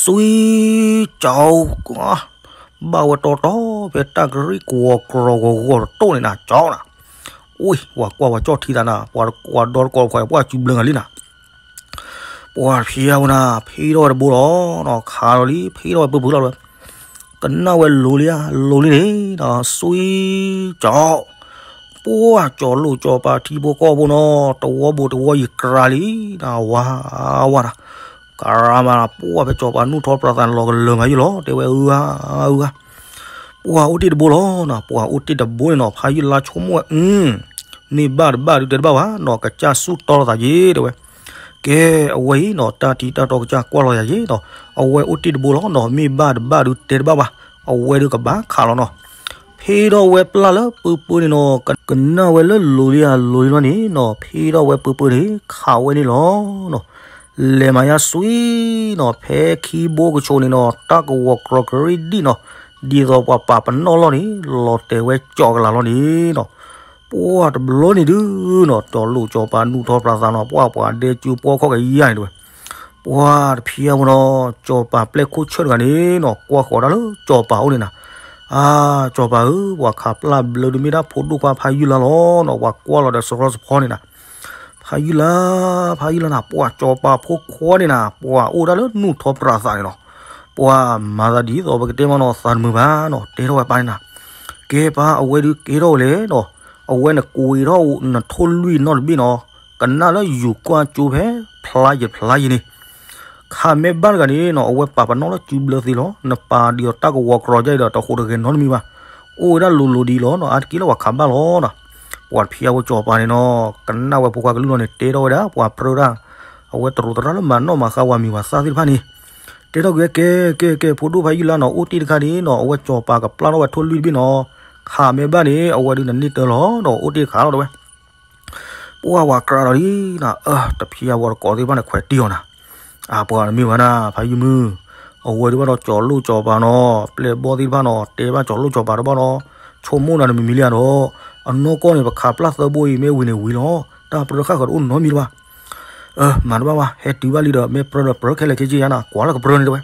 စွံကၠီ ဘၣ်ဝဲတီတီဖဲတၢ်ကရံၣ်ကဝီၤကြီဂီၤဂီၤတတိၢ်န့ၣ်နၤ ကၠီနၤ, အိၣ် ဝၤကွၢ်ဝၤကၠီၣ်ထံသးနၤ ပှၤဒီတကိးခွဲးပှၢ်စုဘျၢငါလံနၤ ပှၤဖျါဝဲနၤ ဖံးထီၣ်ဝဲတဘိလီၤနီၤ ခးလီၤလံ ဖံးထီၣ်ဝဲပၢၢ်ပၢၢ်လီၤဝဲ, ကနၣ်ဝဲလိၤလံဧါ လိၤလံန့ၣ်နီၤ စွံကၠီ ပှၢ်ကၠီၤလိၣ်ကၠီၤပၤထံဖိကီၢ်ဖိနီၤ တဝီဘိးတဝီယံၤကြၤလံနၤ ဝါဝါနၤ, ကရၤမးနၤ ပှၢ်ဖဲကၠီၤပၤနူၢ်ထီၣ်ပြးသးန့ၣ်လီၤကလၢာ်မးယိၣ်လီၤ တဲဝဲအၢဧါ အၢဧါ ပှၢ်အိၣ်တ့ၢ်တဘိလီၤနီၤ ပှၢ်အိၣ်တ့ၢ်တဘိန့ၣ်နီၤ ဖးယုၢ်လါဆိကမိၣ်ဝဲ အု မ့ၢ်ဘၣ်တဘၣ်ဒုးတဲတဘၣ်ဘၣ်နီၤ ကစၢ်စူၢ်တီလိာ်သးယ့ၤတဲဝဲ, ကဲ အဝဲအံၤနီၤ တၢ်ထံတၢ်တီကစၢ်ကွၢ်လီၤယၤယ့ၤနီၤ အဝဲအိၣ်တ့ၢ်တဘိလီၤနီၤ မ့ၢ်ဘၣ်တဘၣ်ဒုးတဲတဘၣ်ဘၣ် အဝဲဒုးကဘၣ်ခးလီၤနီၤ ဖံးထီၣ်ဝဲပျၢ်လၢပၢၢ်ပၢၢ်န့ၣ်နီၤ ကနၣ်ဝဲလၢလိၤလံဧါလိၤလံလီၤန့ၣ်နီၤ ဖံးထီၣ်ဝဲပၢၢ်ပၢၢ်န့ၣ် ခးဝဲန့ၣ်လီၤနီၤ လဲၤမၤယါစွံနီၤ ဖဲခံဘိကဆိးန့ၣ်နီၤ တၢ်ကဝီၤကြီကရံၣ်ဒံၣ်နီၤ ဒ်သိးပှၤပာ်ပနီၣ်လီၢ်န့ၣ် လီၤတဲာ်ဝဲကၠီကလးလီၤန့ၣ်နီၤ, ပှၢ်တဘျီန့ၣ်ဒုနီၤ ကၠီၤလိၣ်ကၠီၤပၤနူၢ်ထီၣ်ပြးသးနီၤ ပှၢ်ပှၤဒဲကၠူပှီၢ်ခီၣ်ကယၤန့ၣ်တဲဝဲ, ပှၢ်တဖျံအဝဲနီၤ ကၠီၤပၤပျဲၢ်ခိၣ်ဆၢၣ်တဂၤန့ၣ်နီၤ ကွၢ်ဃီၤဒၣ်လၢကၠီၤပၤအိၣ်န့ၣ်နၤ, အါ ကၠီၤပၤဧၢ ပှၤခးပျၢ်ဘျၢဒုမ့ၢ်ဒၣ်ဖိဒိၣ်ခွါဖးယုၢ်လါလီၤနီၤ ပှၤကွၢ်လီၤဒီးစရီစဖီန့ၣ်နၤ ဖးယုၢ်လါ ဖးယုၢ်လါနၤ ပှၢ်ကၠီၤပၤဖိခွါန့ၣ်နၤ ပှၢ်အိၣ်ဒၣ်လၢနူၢ်ထီၣ်ပြးသးန့ၣ်လီၤ, ပှၢ်မၤသးဒ်သိးပကတဲမနီၤသးတမုာ်ဘၣ်နီၤ တဲထီၣ်ဝဲပၢ်န့ၣ်နၤ, ကဲပၢ်အဝဲဒုကဲထီၣ်ဝဲလဲၣ်နီၤ, အဝဲနကွံာ်ထီၣ်နထိၣ်လွံၢ်နီတဘ့ၣ်နီၤ, ကနၣ်လၢယူၤကွၢ်ကၠိဖဲဖျါယံၤဖျါယံၤန့ၣ် ခးမဲာ်ဘၣ်တဂၤန့ၣ်နီၤ အဝဲပာ်ပနီၣ်လၢကၠူဘျၢသ့လီၤ, နပာ်ဒ်သိးတၢ်ကဝီၤကြီၤယါအံၤဒီးတဟူးတဂဲၤနီတမံၤဘၣ်, အိၣ်ဝဲဒၣ်လိၤလိၤဒ်လီၤနီၤ အါတက့ၢ်လၢပှၤခးဘၣ်လီၤနီၤ, ပှၢ်တဖံးအဝဲကၠီၤပၤန့ၣ်နီၤ ကနၣ်ဝဲဖိခွါကလုၢ်လီၤန့ၣ် တဲထီၣ်ဝဲဒၣ် ပှၢ်ပြၢဒၣ် အဝဲတရူးသရၣ်လၢမၤနီၣ်မၤဃါဝၤမံၤဝၤသၣ်သ့ၣ်တဖၣ်န့ၣ်, တဲထီၣ်က့ၤဝဲ ကဲ ကဲ ကဲ ဖိဒိၣ်ဖးယုၢ်လါနီၤ အိၣ်တ့ၢ်တခါန့ၣ်နီၤ အဝဲကၠီၤပၤကပျၢ်ထီၣ်ဝဲထိၣ်လွံၢ်တဘ့ၣ်နီၤ, ခးမဲာ်ဘၣ်န့ၣ် အဝဲဒုးနန့ၢ်တၢ်လီၤဒီးအိၣ်တ့ၢ်တခါလီၤတဲဝဲ ပှၢ်ဝၤကြးဒီးလံနီၤ အၢ တဖံးအဝဲတကိးသ့ၣ်တဖၣ်န့ၣ် ခွဲးတံၢ်အီၤနၤ, အပှၤတမ့ၢ်ဘၣ်နၤ ဖးယုၢ်မုၢ်, အဝဲဒုးဘၣ်ဒီးကၠီၤလိၣ်ကၠီၤပၤနီၤ ပျဲၢ်ဘီၣ်သ့ၣ်တဖၣ်နီၤ တဲဘၣ်ကၠီၤလိၣ်ကၠီၤပၤတဘၣ်ဒီး ဆိကမိၣ်နၤနမံၤမံၤလံဧါဒီး, အနီၢ်ကီၢ်န့ၣ် ပခးပျၢ်သၢဘိအံၤ မ့ၢ်ဝံၤန့ၣ်ဝံၤလီၤ တၢ်ပြၢဃၣ်ဃၢၤတအိၣ်နီတမံၤလၢၤဘၣ် အၢ မၤတဘၣ်ဘၣ် ဟဲတုၤဘၣ်လံဒီး မ့ၢ်ပြၢဒီးပြၢခဲလၢာ်ခဲဆ့ယါနၤ ကွၢ်လၢကပြၢန့ၣ်တဲဝဲ,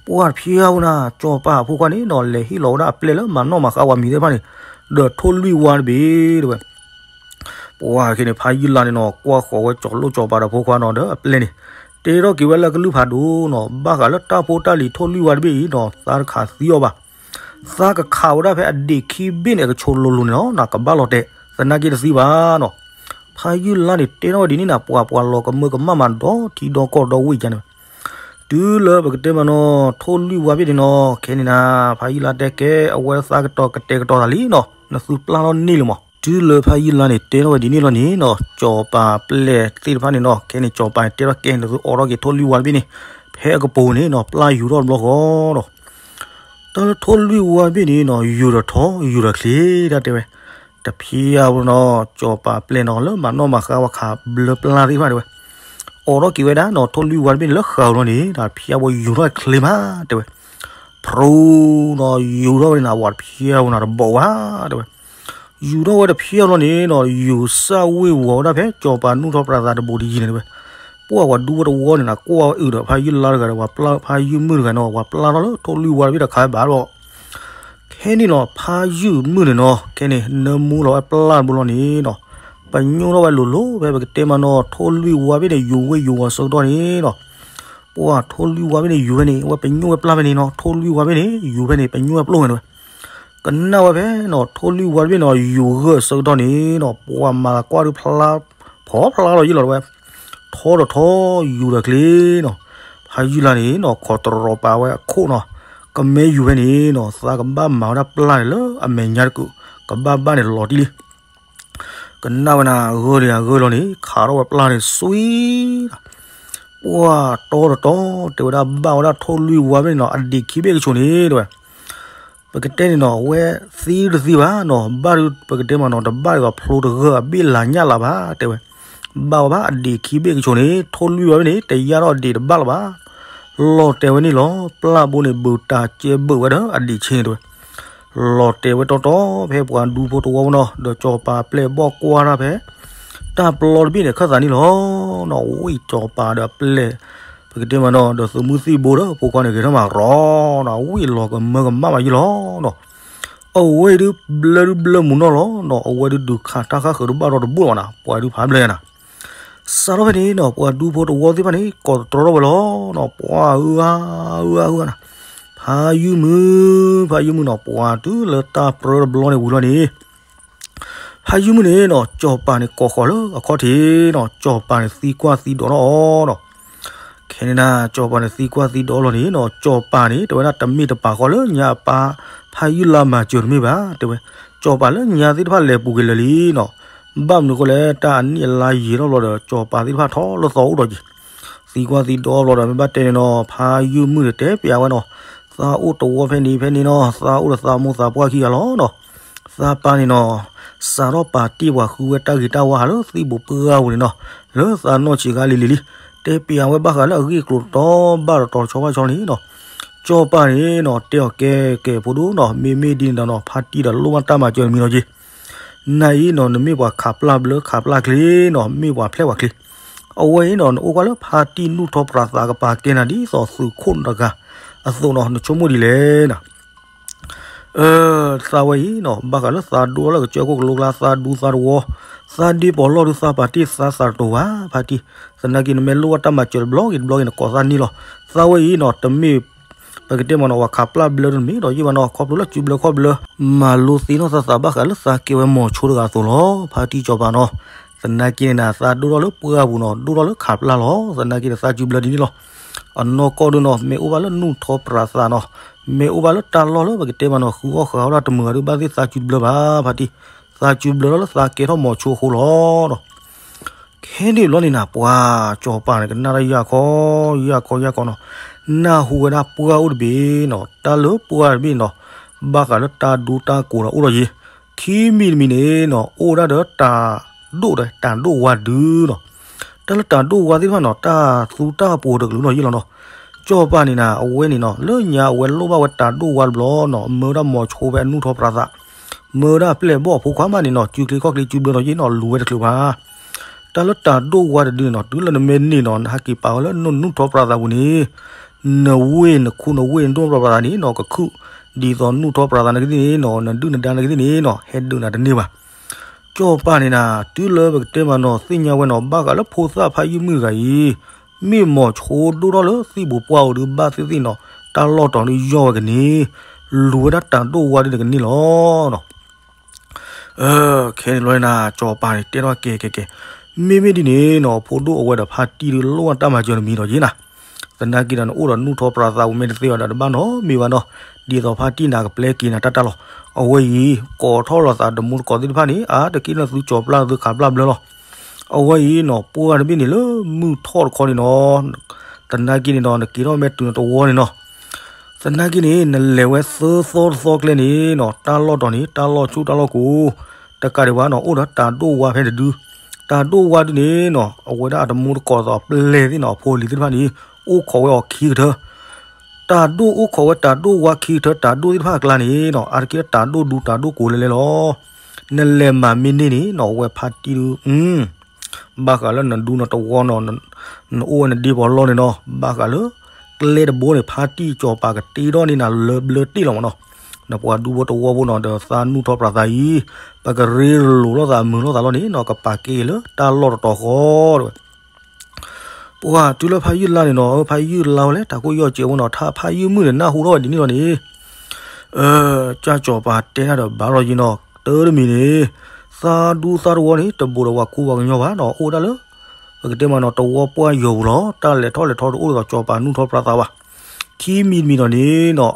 ပှၢ်တဖံးအဝဲနၤ ကၠီၤပၤအဖိခွါန့ၣ်နီၤ လဲၤဟ့ၣ်လီၤဝဲဒၣ်အပျဲၢ်လၢမၤနီၣ်မၤဃါဝၤမံၤသ့ၣ်တဖၣ်န့ၣ် ဒီးထိၣ်လွံၢ်ဝါတဘ့ၣ်တဲဝဲ ပှၢ်ခဲန့ၣ် ဖးယုၢ်လါန့ၣ်နီၤ ကွၢ်ဃီၤဝဲကၠီၤလိၣ်ကၠီၤပၤဒီးဖိခွါနီၤ ဒီးအပျဲၢ်န့ၣ် တဲထီၣ်က့ၤဝဲလၢကလုၢ်ဖးဒိၣ်နီၤ ဘၣ်ဃးလၢတၢ်ဖိတၢ်လံၤထိၣ်လွံၢ်ဝါတဘ့ၣ်အံၤနီၤ သးတခးသံအီၤဘၣ် သးကခးဝဲဒၣ်ဖဲအဒံးခံဘ့ၣ်န့ၣ် အကဆိးလိၤလိၤန့ၣ်လီၤ နကဘၣ်လီၤတဲာ် သနာ်က့တသံဘၣ်နီၤ ဖးယုၢ်လါန့ၣ် တဲထီၣ်ဝဲဒ်န့ၣ်နၤ ပှၤပှၤလီၤကမၢကမၣ်မးဒီးထံဒီကီၢ်ဒီဝ့ၢ်ယါန့ၣ် တုၤလၢပကတဲမးနီၤ ထိၣ်လွံၢ်ဝါဘ့ၣ်န့ၣ်နီၤ ခဲန့ၣ်နၤ ဖးယုၢ်လါတဲကဲ အဝဲသးကတီၤကတဲာ်ကတီၤသးလံနီၤ နသုပျၢ်ထီၣ်န့ၢ်လံမး တုၤလၢဖးယုၢ်လါန့ၣ် တဲထီၣ်ဝဲဒ်န့ၣ်လီၤန့ၣ်နီၤ ကၠီၤပၤပျဲၢ်သ့ၣ်တဖၣ်န့ၣ်နီၤ ခဲန့ၣ် ကၠီၤပၤန့ၣ် တဲထီၣ်ကဲ နသုအိးထီၣ်က့ၤထိၣ်လွံၢ်ဝါတဘ့ၣ်န့ၣ် ဖဲအကပိၤန့ၣ်နီၤ ပျၢ်ယူၤထီၣ်တဘျီဃီဒီး တၢ်လၢထိၣ်လွံၢ်ဝါတဘ့ၣ်န့ၣ်နီၤ ယူၤဒီးထီ ယူၤဒီးချ့ တၢ်တဲဝဲ တဖံးအဝဲနီၤ ကၠီၤပၤပျဲၢ်နီၤ လၢမၤနီၣ်မၤဃါဝဲခးဘျၢပျၢ်သ့ၣ်တဖၣ်တဲဝဲ အိးထီၣ်က့ၤဝဲဒၣ်နီၤ ထိၣ်လွံၢ်ဝါတဘ့ၣ်န့ၣ် လၢဃာ်အူၤလီၤန့ၣ် တဖံးအဝဲယူၤထီၣ်ချ့မး တဲဝဲ ဖရူနီၤ ယူၤထီၣ်ဝဲန့ၣ်နၤ ပှၤတဖံးအဝဲနီၤ တဘီးဝါ တဲဝဲ ယူၤထီၣ်ဝဲတဖံးအဝဲလီၤန့ၣ်နီၤ ယူၤစၢ်ဝ့ၢ်ဝီၤဝဲဒၣ်ဖဲ ကၠီၤပၤနူၢ်ထီၣ်ပြးသးတဘိးတယံၤန့ၣ်တဲဝဲ ပှၢ်ပှၤဒူဖိတဝီန့ၣ်နၤ ကွၢ်ဝဲအုးဒီး ဖးယုၢ်လါတဂၤဒီး ပှၤပျၢ် ဖးယုၢ်မုၣ်တဂၤနီၤ ပှၤပျၢ်ထီၣ်လၢထိၣ်လွံၢ်ဝါတဘ့ၣ်ဒီးခးဝဲဘၣ်ဒီး ခဲန့ၣ်လီၤ ဖးယုၢ်မုၣ်န့ၣ်နီၤ ခဲန့ၣ် နၢမူလီၤဝဲပျၢ်တဘိလီၤန့ၣ်နီၤ ပညိၣ်ထီၣ်ဝဲလိၤလိၤ ဖဲပကတဲမးနီၤ ထိၣ်လွံၢ်ဝါဘ့ၣ်န့ၣ် ယူၤဝ့ၢ်ယူၤဝီၤဆၢကတီၢ်န့ၣ်နီၤ ပှၢ်ထိၣ်လွံၢ်ဝါဘ့ၣ်န့ၣ် ယူၤဖဲန့ၣ် အဝဲပညိၣ်ဝဲပျၢ်ဖဲန့ၣ်နီၤ ထိၣ်လွံၢ်ဝါဘ့ၣ်န့ၣ် ယူၤဖဲန့ၣ် ပညိၣ်ဝဲပျိၢ်ဖဲန့ၣ်ဝဲ ကနၣ်ဝဲဖဲနီၤ ထိၣ်လွံၢ်ဝါတဘ့ၣ်နီၤ ယူၤဂၢၢ်ဆၢကတီၢ်န့ၣ်နီၤ ပှၤမၤသးကွၢ်ဒုးဖျါ ဖီဖျါလီၤယံလီၤတဲဝဲ ထီဒီးထီ ယူၤဒီးချ့နီၤ ဖးယုၢ်လါန့ၣ်နီၤ ခိးတရီၤပာ်ဝဲအခိၣ်နီၤ ကမ့ၢ်ယူၤဖဲန့ၣ်နီၤ သးကဘၣ်မၤဝဲဒၣ်ပျၢ်န့ၣ်လၢအမဲာ်ညါတကုာ် ကဘၣ်ဘၣ်န့ၣ်လီၤတံၢ်လံ ကနၣ်ဝဲနၤ ဂၢၢ်ဒီးဂၢၢ်လီၤန့ၣ် ခးထီၣ်ဝဲပျၢ်န့ၣ် စွံ ပှၢ်တီဒီးတီ တဲဝဲဒၣ်ဘၣ်ဝဲဒၣ်ထိၣ်လွံၢ်ဝါဖဲန့ၣ်နီၤ အဒံးခံဘ့ၣ်ကဆိးန့ၣ်တဲဝဲ ပကတဲန့ၣ်နီၤ အဝဲသံတသံဘၣ်နီၤ ဘၣ်ဒုးပကတဲမးနီၤ တဘၣ်ဒ်သိးဖျိတဂၢၢ်အဘ့ၣ်လၤညၣ်လၢၤဘၣ် တဲဝဲ ဘၣ်ဝဲဘၣ်အဒံးခံဘ့ၣ်ကဆိးန့ၣ် ထိၣ်လွံၢ်ဝါဖဲန့ၣ် တယၢ်ထီၣ်အဒံးတဘၣ်လၢၤဘၣ် လီၤတဲာ်ဝဲန့ၣ်လီၤ ပျၢ်ဘိန့ၣ် ဘုးတၢ်ကဲဘုးဝဲဒီးအဒံးဆ့န့ၣ်တဲဝဲ လီၤတဲာ်ဝဲတီတီ ဖဲပှၤဒူဖိတဝီနီၤ ဒီးကၠီၤပၤပျဲၢ်ဘီၣ်ကွၢ်တၢ်ဖဲ တၢ်ပျီတဘ့ၣ်န့ၣ် ခၢၣ်သးန့ၣ်လီၤနီၤ ဝံၣ်ကၠီၤပၤဒီးပျဲၢ် ပကတဲမးနီၤ ဒီးသုးမုၢ်သံၣ်ဘိဒီး ဖိခွါန့ၣ်ဂဲၤထီၣ်မးရီနီၤ ဝံၣ်လီၤကမၢကမၣ်မးယံလီၤနီၤ အဝဲဒုးဘျၢဒုးဘျၢမုာ်နီၢ်လီၤနီၤ အဝဲဒုးဒုးခးတၢ်ဃၣ်ဃၢၤတဘၣ်ဒီးတဘိၣ်လီၤနၤ ပှၤဒုးဖးဘျၢနၤ စးထီၣ်ဖဲန့ၣ်နီၤ ပှၤဒူဖိတဝီသ့ၣ်တဖၣ်န့ၣ် ကိးတတြီထီၣ်ဝဲလီၤနီၤ ပှၤအုအါ အုအါ အုအါနၤ ဖးယုၢ်မုၢ် ဖးယုၢ်မုၢ်နီၤ ပှၤတုၤလၢတၢ်ပြၢတဘျီန့ၣ်ဝံၤလီၤန့ၣ် ဖးယုၢ်မုၢ်န့ၣ်နီၤ ကၠီၤပၤန့ၣ်ကိးဃီၤလၢအခီၣ်ထံးနီၤ ကၠီၤပၤန့ၣ်သံကွၢ်သံဒိးထီၣ်အီၤနီၤ ခဲန့ၣ်ဒၣ် ကၠီၤပၤန့ၣ်သံကွၢ်သံဒိးလီၤန့ၣ်နီၤ ကၠီၤပၤန့ၣ် တဲဝဲဒၣ်တမ့ၢ်တပာ်ဃီလၢညါအပၢ် ဖးယုၢ်လါမၤစၢၤတမ့ၢ်ဘၣ် တဲဝဲ ကၠီၤပၤလၢညါသ့ၣ်တဖၣ်လဲၤပူၤက့ၤလၢာ်လံနီၤ ဘၣ်မနုၤဃိလဲၣ် တၢ်အနံၣ်အလါယံာ်ထီၣ်ဘျီဒီး ကၠီၤပၤသ့ၣ်တဖၣ်ထီၣ်လၢသီအိၣ်ဒီးက့ၤ သံကွၢ်သံဒိးဘျီဒီး မ့ၢ်ဘၣ်တဲန့ၣ်နီၤ ဖးယုၢ်မုၢ်န့ၣ်တဲပျးဝဲနီၤ သးအိၣ်တဝီဖဲန့ၣ်ဖဲန့ၣ်နီၤ သးအိၣ်ဒီးသးမိၢ်သးပှၢ်ခံဂၤလီၤနီၤ သးပၢ်န့ၣ်နီၤ စးထီၣ်ပာ်တ့ၢ်ပှၤဃုဝဲတၢ်ဂ့ၤတၢ်ဝါဟးလၢသံၣ်ဘိပှၢ်ပူၤန့ၣ်နီၤ လၢသးနီၢ်ဆံးခါလံၤလံၤလံၤ တဲပျးဝဲဘၣ်ဃးလၢအဂ့ၢ်အကျိၤတတီဘၣ်တတီတဆီဘၣ်ဆီန့ၣ်နီၤ ကၠီၤပၤန့ၣ်နီၤ တဲအီၤကဲကဲ ဖိဒိၣ်နီၤ, မ့မ့ၢ်ဒ်န့ၣ်ဒီးနီၤ ဖါတံၢ်ဒီးလိၣ်ဘၣ်တၢ်မၤစၢၤတမံၤလီၤက့ၤ. နၤအံၤနီၤ နမ့ၢ်ပှၤခးပျၢ်ဘျၢခးပျၢ်ချ့နီၤ, မ့ၢ်ပှၤဖျဲၣ်ပှၤချ့, အဝဲအံၤနီၤ နအိၣ်ကွၢ်လၢဖါတံၢ်နူၢ်ထီၣ်ပြးသးကပၤကဲနၤဒ်သိးသုးခိၣ်တဂၤအသိးနီၤ, နဆိကမိၣ်ဒ်လဲၣ်နီၤ. သးဝဲအံၤနီၤ ဘၣ်ဃးလၢသးဒိၣ်ထီၣ်လၢကစၢၢ်ခိၣ်ကလိကျါ သးဒူသးတဝီ, သးဒ့ပီးလီၢ်ဒုးသးပာ်တ့ၢ်သးသးတတိၤဘၣ် ဖါတံၢ်. သနာ်က့ နမ့ၢ်လိၣ်ဘၣ်တၢ်မၤစၢၤတဘျီဂ့ၤတဘျီဂ့ၤ နကိးသးန့ၣ်လီၤ. သးဝဲအံၤနီၤ တမ့ၢ် ပကတဲမ့ၢ်နီၤ ပှၤခးပျၢ်ဘျၢတမ့ၢ်ဒီးယ့ၢ်ဘၣ်နီၤ, ခီဖျိလၢစုဘျၢခီၣ်ဘျၢ မၤလိသ့ၣ်နီၣ်သးသးဘၣ်ဃးလၢသးကဲဝဲမိၤဆိတဂၤအသိးလီၤ ဖါတံၢ်ကၠီၤပၤနီၤ. သနာ်က့န့ၣ်နၤ သးဒိၣ်ထီၣ်လၢပှၢ်ပူၤနီၤ ဒိၣ်ထီၣ်လၢခးပျၢ်လီၤ. သနာ်က့န့ၣ် သးစုဘျၢဒ်န့ၣ်လီၤ. အနီၢ်ကီၢ်ဒုးနီၤ မ့ၢ်အိၣ်ဘၣ်လၢနူၢ်ထီၣ်ပြးသးနီၤ, မ့ၢ်အိၣ်ဘၣ်လၢတၢ်လီၢ်လၢပကတဲမ့ၢ်နီၤ ဃုအီၣ်ဃုအီဒၣ်တမုာ်ဂၤဒုး ဘၣ်သ့ၣ်သးစုတဘျၢဘၣ် ဖါတံၢ်. သးစုဘျၢထီၣ်လၢသးကဲထီၣ်မိၤဆိအဃိလီၤနီၤ. ခဲန့ၣ်ဘျီန့ၣ်နၤ ပှၤကၠီၤပၤန့ၣ် ကနၣ်တၢ်ယၢ်ခီ ယၢ်ခီ ယၢ်ခီနီၤ, နၢ်ဟူဝဲဒၣ်ပှၢ်အိၣ်တဘ့ၣ်နီၤ, တၢ်လၢပှၢ်တဘ့ၣ်နီၤ ဘၣ်ဃးလၢတၢ်ဒူတၢ်ကိးဒီးအိၣ်ဒီးယ့ၤ, ခံမံၤတမံၤန့ၣ်နီၤ အိၣ်ဝဲဒၣ်ဒီးတၢ်ဒိၣ်ဒီးတၢ်ဒိၣ်ဝါဒုနီၤ. တၢ်လၢတၢ်ဒိၣ်ဝါသ့ၣ်တဖၣ်နီၤ တၢ်သူတၢ်ပှိၤတကလုာ်နီၤယ့ၢ်လီၤနီၤ. ကၠီၤပၤန့ၣ်နၤ အဝဲန့ၣ်နီၤ လၢညါအဝဲလိၣ်ဘၣ်ဝဲတၢ်ဒိၣ်ဝါတဘျီနီၤ မၢဝဲဒၣ်မိၤဆိဖဲအနူၢ်ထီၣ်ပြးသး, မၢဝဲဒၣ်ပျဲၢ်ဘီၣ်အဖိခွါမးန့ၣ်နီၤ စုချ့ခီၣ်ချ့စုဘျၢနီၤယ့ၢ်နီၤ လူၤဝဲတချုးဘၣ်. တၢ်လၢတၢ်ဒိၣ်ဝါတဒုန့ၣ်နီၤ တုၤလၢနမ့ၢ်န့ၢ်နီၤ နဟးက့ၤပာ်ဝဲလၢနနူၢ်ထီၣ်ပြးသးပူၤန့ၣ် နဝ့ၢ်နခူနဝ့ၢ်နဒိၣ်ထီၣ်ပြးသးန့ၣ်နီၤ ကခုၣ်ဒ်သိးနူၢ်ထီၣ်ပြးသးနာ်က့သ့ၣ်န့ၣ်နီၤ နဒုၣ်နဒါနာ်က့သ့ၣ်န့ၣ်နီၤ ဟဲဒုးနၤတန့ၢ်ဘၣ်. ကၠီၤပၤန့ၣ်နၤ တုၤလၢပကတဲမ့ၢ်နီၤ သ့ၣ်ညါဝဲနီၤ ဘၣ်ဃးလၢဖိသၣ်ဖးယုၢ်မုၣ်တဂၤအံၤ မ့ၢ်မိၤဆိဒိၣ်ထီၣ်လၢသံၣ်ပူၤပှၢ်အိၣ်ဒုး ဘၣ်သ့ၣ်သ့ၣ်နီၤ တၢ်လီၢ်တီၤဒုးယီၢ်ဝဲကန့ၣ် လူၤဝဲဒၣ်တၢ်ဒိၣ်ဝါဒုးနကန့ၢ်လီၤနီၤ. ခဲန့ၣ်ဘျီန့ၣ်နၤ ကၠီၤပၤန့ၣ် တဲထီၣ်ကဲကဲကဲ, မ့မ့ၢ်ဒ်န့ၣ်နီၤ ဖိဒိၣ်အဝဲဒီးဖါတံၢ်ဒုးလိၣ်ဘၣ်တၢ်မၤစၢၤတမံၤဒီးယ့ၢ်နၤ. သနာ်က့ဒီး နအိၣ်ဒီးနူၢ်ထီၣ်ပြးသးပူၤမ့ၢ်တသ့ဘၣ်ဒီး တဘၣ်နီတမံၤဘၣ်နီၤ, ဒ်သိးဖါတံၢ်န့ၣ် ကပျဲက့ၤနၤတၢ်တၢ်လီၤ. အဝဲအံၤ ကိးထီၣ်လိာ်သးတမူတကိးသ့ၣ်တဖၣ်န့ၣ် အါတက့ၢ်လၢသုကၠီၤပျၢ်သုခးပျၢ်ဘျၢလီၤ. အဝဲအံၤနီၤ ပှၢ်တဘ့ၣ်န့ၣ်လၢမုၢ်ထီၣ်တခီန့ၣ်နီၤ, သနာ်က့န့ၣ်ဒီး နက့ၤထီၣ်မဲာ်တုၤနတဝီန့ၣ်နီၤ. သနာ်က့န့ၣ် နလဲၤဝဲသၢသီတသီကျဲန့ၣ်နီၤ တၢ်လီၢ်တီၤန့ၣ် တၢ်လီၢ်ဆူၣ်တၢ်လီၢ်ကိၤ တကးဒံးဘၣ်နီၤ အိၣ်ဒီးတၢ်ဒိၣ်ဝါဖဲတဒု, တၢ်ဒိၣ်ဝါဒုန့ၣ်နီၤ အဝဲဒၣ်အတမူတကိးသိးပျဲၢ်သ့ၣ်နီၤ အဖိအလံၤသ့ၣ်တဖၣ်န့ၣ် အိၣ်ခိးဝဲအီၤခံကထၢ, တၢ်ဒိၣ်အိၣ်ခိးဝဲတၢ်ဒိၣ်ဝါခံကထၢ တၢ်ဒိၣ်သ့ၣ်တဖၣ်အကျါန့ၣ်နီၤ အါတက့ၢ်လၢတၢ်ဒိၣ်ဒူတၢ်ဒိၣ်ကိၤလဲၤလဲၤလီၤ. နလဲၤမၤမ့ၢ်န့ၢ်န့ၣ်နီၤ အဝဲဖါတံၢ်ဒု ဘၣ်ဃးလၢနဒူနတဝီနီၤ နအိၣ်ဝဲနဒ့ပီးလီၢ်န့ၣ်နီၤ ဘၣ်ဃးလၢ ကျဲတဘိန့ၣ် ဖါတံၢ်ကၠီၤပၤကတ့ထီၣ်န့ၢ်နၤလၢဘျၢတ့ၢ်လီၤမးနီၤ. နပှၤဒူဖိတဝီဖိနီၤ ဒီးသးနူၢ်ထီၣ်ပြးသးအံၤ ပကရ့လိာ်လိာ်သးမုာ်လိာ်သးလီၤန့ၣ်နီၤ ကပာ်က့ၤလၢတၢ်လီၢ်တတီၤဃီတဲဝဲ ပှၤတုၤလၢဖါယုၢ်လါန့ၣ်နီၤ ဖါယုၢ်လါဝဲလဲၣ် တၢ်ကိၢ်ယီၢ်စဲးဝဲနီၤ ထါဖါယုၢ်မုၣ်န့ၣ် နၢ်ဟူထီၣ်ဝဲဒ်န့ၣ်လီၤန့ၣ် ကၠီၤပၤတဲတၢ်ဒီးဘၣ်လီၤယံၤနီၤ တၢ်တမံၤန့ၣ် သးဒူသးတဝီန့ၣ် တဘူးဒီးပှၤကူပှၤကညီဘၣ်နီၤ အိၣ်ဝဲဒၣ်လၢ ပကတဲမးနီၤ တဝီပှၢ်ယီၤပူၤလီၤ တၢ်လဲၤထီၣ်လဲၤထီတအိၣ်ဒ်သိးကၠီၤပၤနူၢ်ထီၣ်ပြးသးဘၣ်. ခံမံၤတမံၤဒီးန့ၣ်နီၤ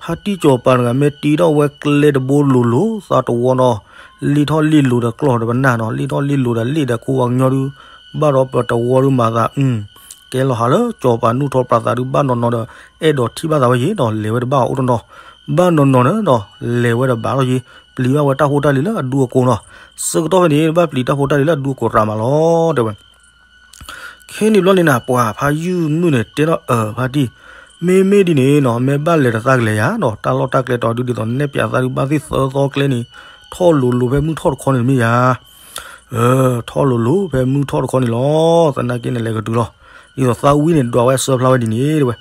ဖါတံၢ်ကၠီၤပၤတဂၤ မ့ၢ်တ့ထီၣ်ဝဲကျဲတဘိလိၤလိၤ သးတဝီနီၤ လ့ၣ်ထီၣ်လ့ၣ်လိၤဒီးကျီၢ်ဒီးပနၢ်နီၤ လ့ၣ်ထီၣ်လ့ၣ်လိၤဒီးလ့ၣ်ဒီးကူပှၤကညီဒု ဘၣ်ဒီးပတဝီဒုမၤသး ကဲလီၤဟးလၢကၠီၤပၤနူၢ်ထီၣ်ပြးသးဒု ဘၣ်နီၢ်နီၢ်ဒီး အဲၣ်ဒိးထံၣ်ဘၣ်သးဝဲယံၤနီၤ လဲၤဝဲတဘၣ်အိၣ်တနီၤ ဘၣ်နီၢ်နီၢ်န့ၣ်နီၤ လဲၤဝဲဒီးဘၣ်လီၤယံၤ ပျံၤဘၣ်ဝဲတၢ်ဖိတၢ်လံၤလၢအဒူအကိးနီၤ ဆၢကတီၢ်ဖဲန့ၣ် ဘၣ်ပျံၤတၢ်ဖိတၢ်လံၤလၢအဒူအကိးရးမးလီၤ တဲဝဲ ခဲန့ၣ်ဘျီန့ၣ်နၤ ပှၤဖါယုၢ်မုၣ်န့ၣ် တဲထီၣ်အၢ ဖါတံၢ် မ့မ့ၢ်ဒ်န့ၣ်နီၤ မ့ၢ်ဘၣ်လဲၤဒီးသးကလဲၤယၤနီၤ တၢ်လီၢ်တၢ်ကျဲတီၤဒု ဒ်သိးနဲၣ်ပၠးသးဒု ဘၣ်သ့ၣ်သၢသီကျဲန့ၣ် ထီၣ်လိၤလိၤဖဲမုၢ်ထီၣ်တခီန့ၣ်မ့ၢ်ယၤ ထီၣ်လိၤလိၤဖဲမုၢ်ထီၣ်တခီန့ၣ်လီၤ သနာ်က့န့ၣ်လဲၤကတုၤလီၤ ဒ်သိးသးဝံန့ၣ် ဒွးဝဲအစၢဖျါဝဲဒ်န့ၣ်တဲဝဲ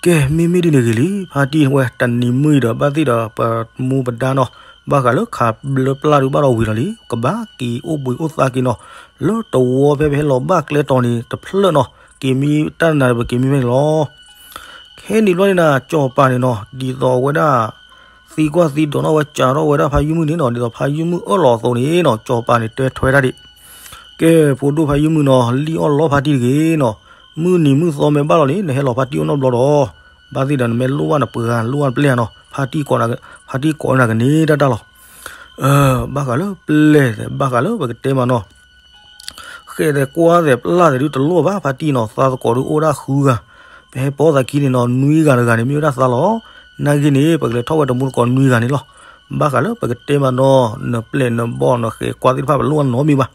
ကဲ မ့မ့ၢ်ဒ်န့ၣ်ဂ့ၤလံ ဖါတံၢ်ဝဲ တနံၤမုၢ်အံၤဒီး ဘၣ်သ့ၣ်ဒီးပမူပဒါနီၤ ဘၣ်ဃးလၢခးဘျၢပျၢ်ဒုးဘၣ်ဒီးဝံၤလီၤလံ ကဘၣ်က့ၤအိၣ်ဘှံးအိၣ်သါက့ၤနီၤ လၢတဝီဖဲပဟဲလီၤဘၣ်ကျဲတီၤန့ၣ် တဖျၢၣ်နီၤ က့ၤမံတၢ်နၤဒီးပက့ၤမံဖဲန့ၣ်လီၤ ခဲန့ၣ်ဘျီန့ၣ်နၤ ကၠီၤပၤန့ၣ်နီၤ ဒ်သိးအဝဲဒၣ် သံကွၢ်သံဒိးနီၣ်ဝဲ ကးထီၣ်ဝဲဒၣ်ဖါယုၢ်မုၣ်န့ၣ်နီၤ ဒ်သိးဖါယုၢ်မုၣ်အၢၣ်လီၤအသိးန့ၣ်နီၤ ကၠီၤပၤန့ၣ် တဲထွဲတၢ်ဒံး ကဲ ဖိဒိၣ်ဖါယုၢ်မုၣ်နီၤ လံၣ်အီၣ်လီဖါတံၢ်တဂ့ၤနီၤ မုၢ်နံၤမုၢ်သီမ့ၢ်ဘၣ်လီၤန့ၣ် နဟဲလီၤဖါတံၢ်အိၣ်နီတဘျီဒီး ဘၣ်သ့ၣ်ဒီးနမ့ၢ်လိၣ်ဘၣ်နပှၤ လိၣ်ဘၣ်နပျဲၢ်နီၤ ဖါတံၢ်ကိးနၤကန့ၢ်တၢ်တၢ်လီၤ ဘၣ်ဃးလၢပျဲၢ် ဘၣ်ဃးလၢပကတဲမးနီၤ ဃဲးသဲးကွၢ်သဲးပျၢ်သဲးဒုတလိၣ်ဘၣ် ဖါတံၢ်နီၤ သးသကိးဒုအိၣ်ဒၣ်ဃုဂၤ ပဟဲပိာ်သးခံန့ၣ်နီၤ နွံဂၤတဂၤန့ၣ် မ့ၢ်ဝဲဒၣ်သးလီၤ နာ်က့န့ၣ် ပကလဲၤထီၣ်ဝဲတမူတကိးနွံဂၤန့ၣ်လီၤ ဘၣ်ဃးလၢပကတဲမးနီၤ နပျဲၢ်နဘီၣ်နဃဲးကွၢ်သ့ၣ်တဖၣ်ပလိၣ်ဘၣ်နီတမံၤဘၣ်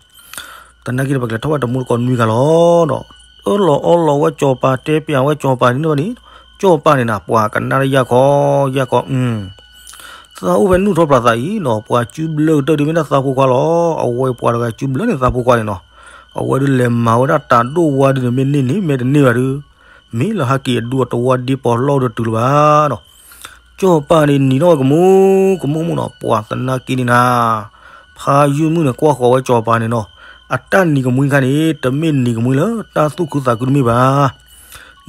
သနာ်က့န့ၣ် ပကလဲၤထီၣ်ဝဲတမူတကိးနွံဂၤလီၤဒီး အၢၣ်လီၤအီလီၤဝဲကၠီၤပၤ တဲပျးဝဲကၠီၤပၤန့ၣ်န့ၣ် ကၠီၣ်ပၢ်န့ၣ်နၤ ပှၤကနၣ်တယၢ်ခီ ယၢ်ခီ, သးအိၣ်ဖဲနုၢ်ထီၣ်ဖျးသးအံၤနီၤ, ပှၤစုဘျၢကတၢၢ်ဒ်မ့ၢ်ဒၣ်သးဖိခွါလီၤ. အဝဲပှၤတဂၤစုဘျၢန့ၣ်သးဖိခွါန့ၣ်နီၤ, အဝဲဒုးလဲၤမၤဝဲဒၣ်တၢ်ဒိၣ်ဝါဒုးန့ၣ် မ့ၢ်န့ၢ်န့ၣ် မ့ၢ်တန့ၢ်ဘၣ်ဒုး, မ့ၢ်လၢဟဲက့ၤအဒူအတဝါဒ့ပီၤလီၢ်ဒီးတုၤလၢၤဘၣ်နီၤ. ကၠီၣ်ပၢ်န့ၣ်နံၤထီၣ်ဝဲကမူ ကမူမူနီၤ, ပှၤသနာ်က့န့ၣ်နၤ, ဖါယုၢ်မုၣ်န့ၣ် ကွၢ်ဃီၤဝဲကၠီၣ်ပၢ်န့ၣ်နီၤ, အတၢ်နံၤကမှံခါန့ၣ် တမ့ၢ်နံၤကမှံလၢတၢ်သူၣ်ခုသးခုတမ့ၢ်ဘၣ်.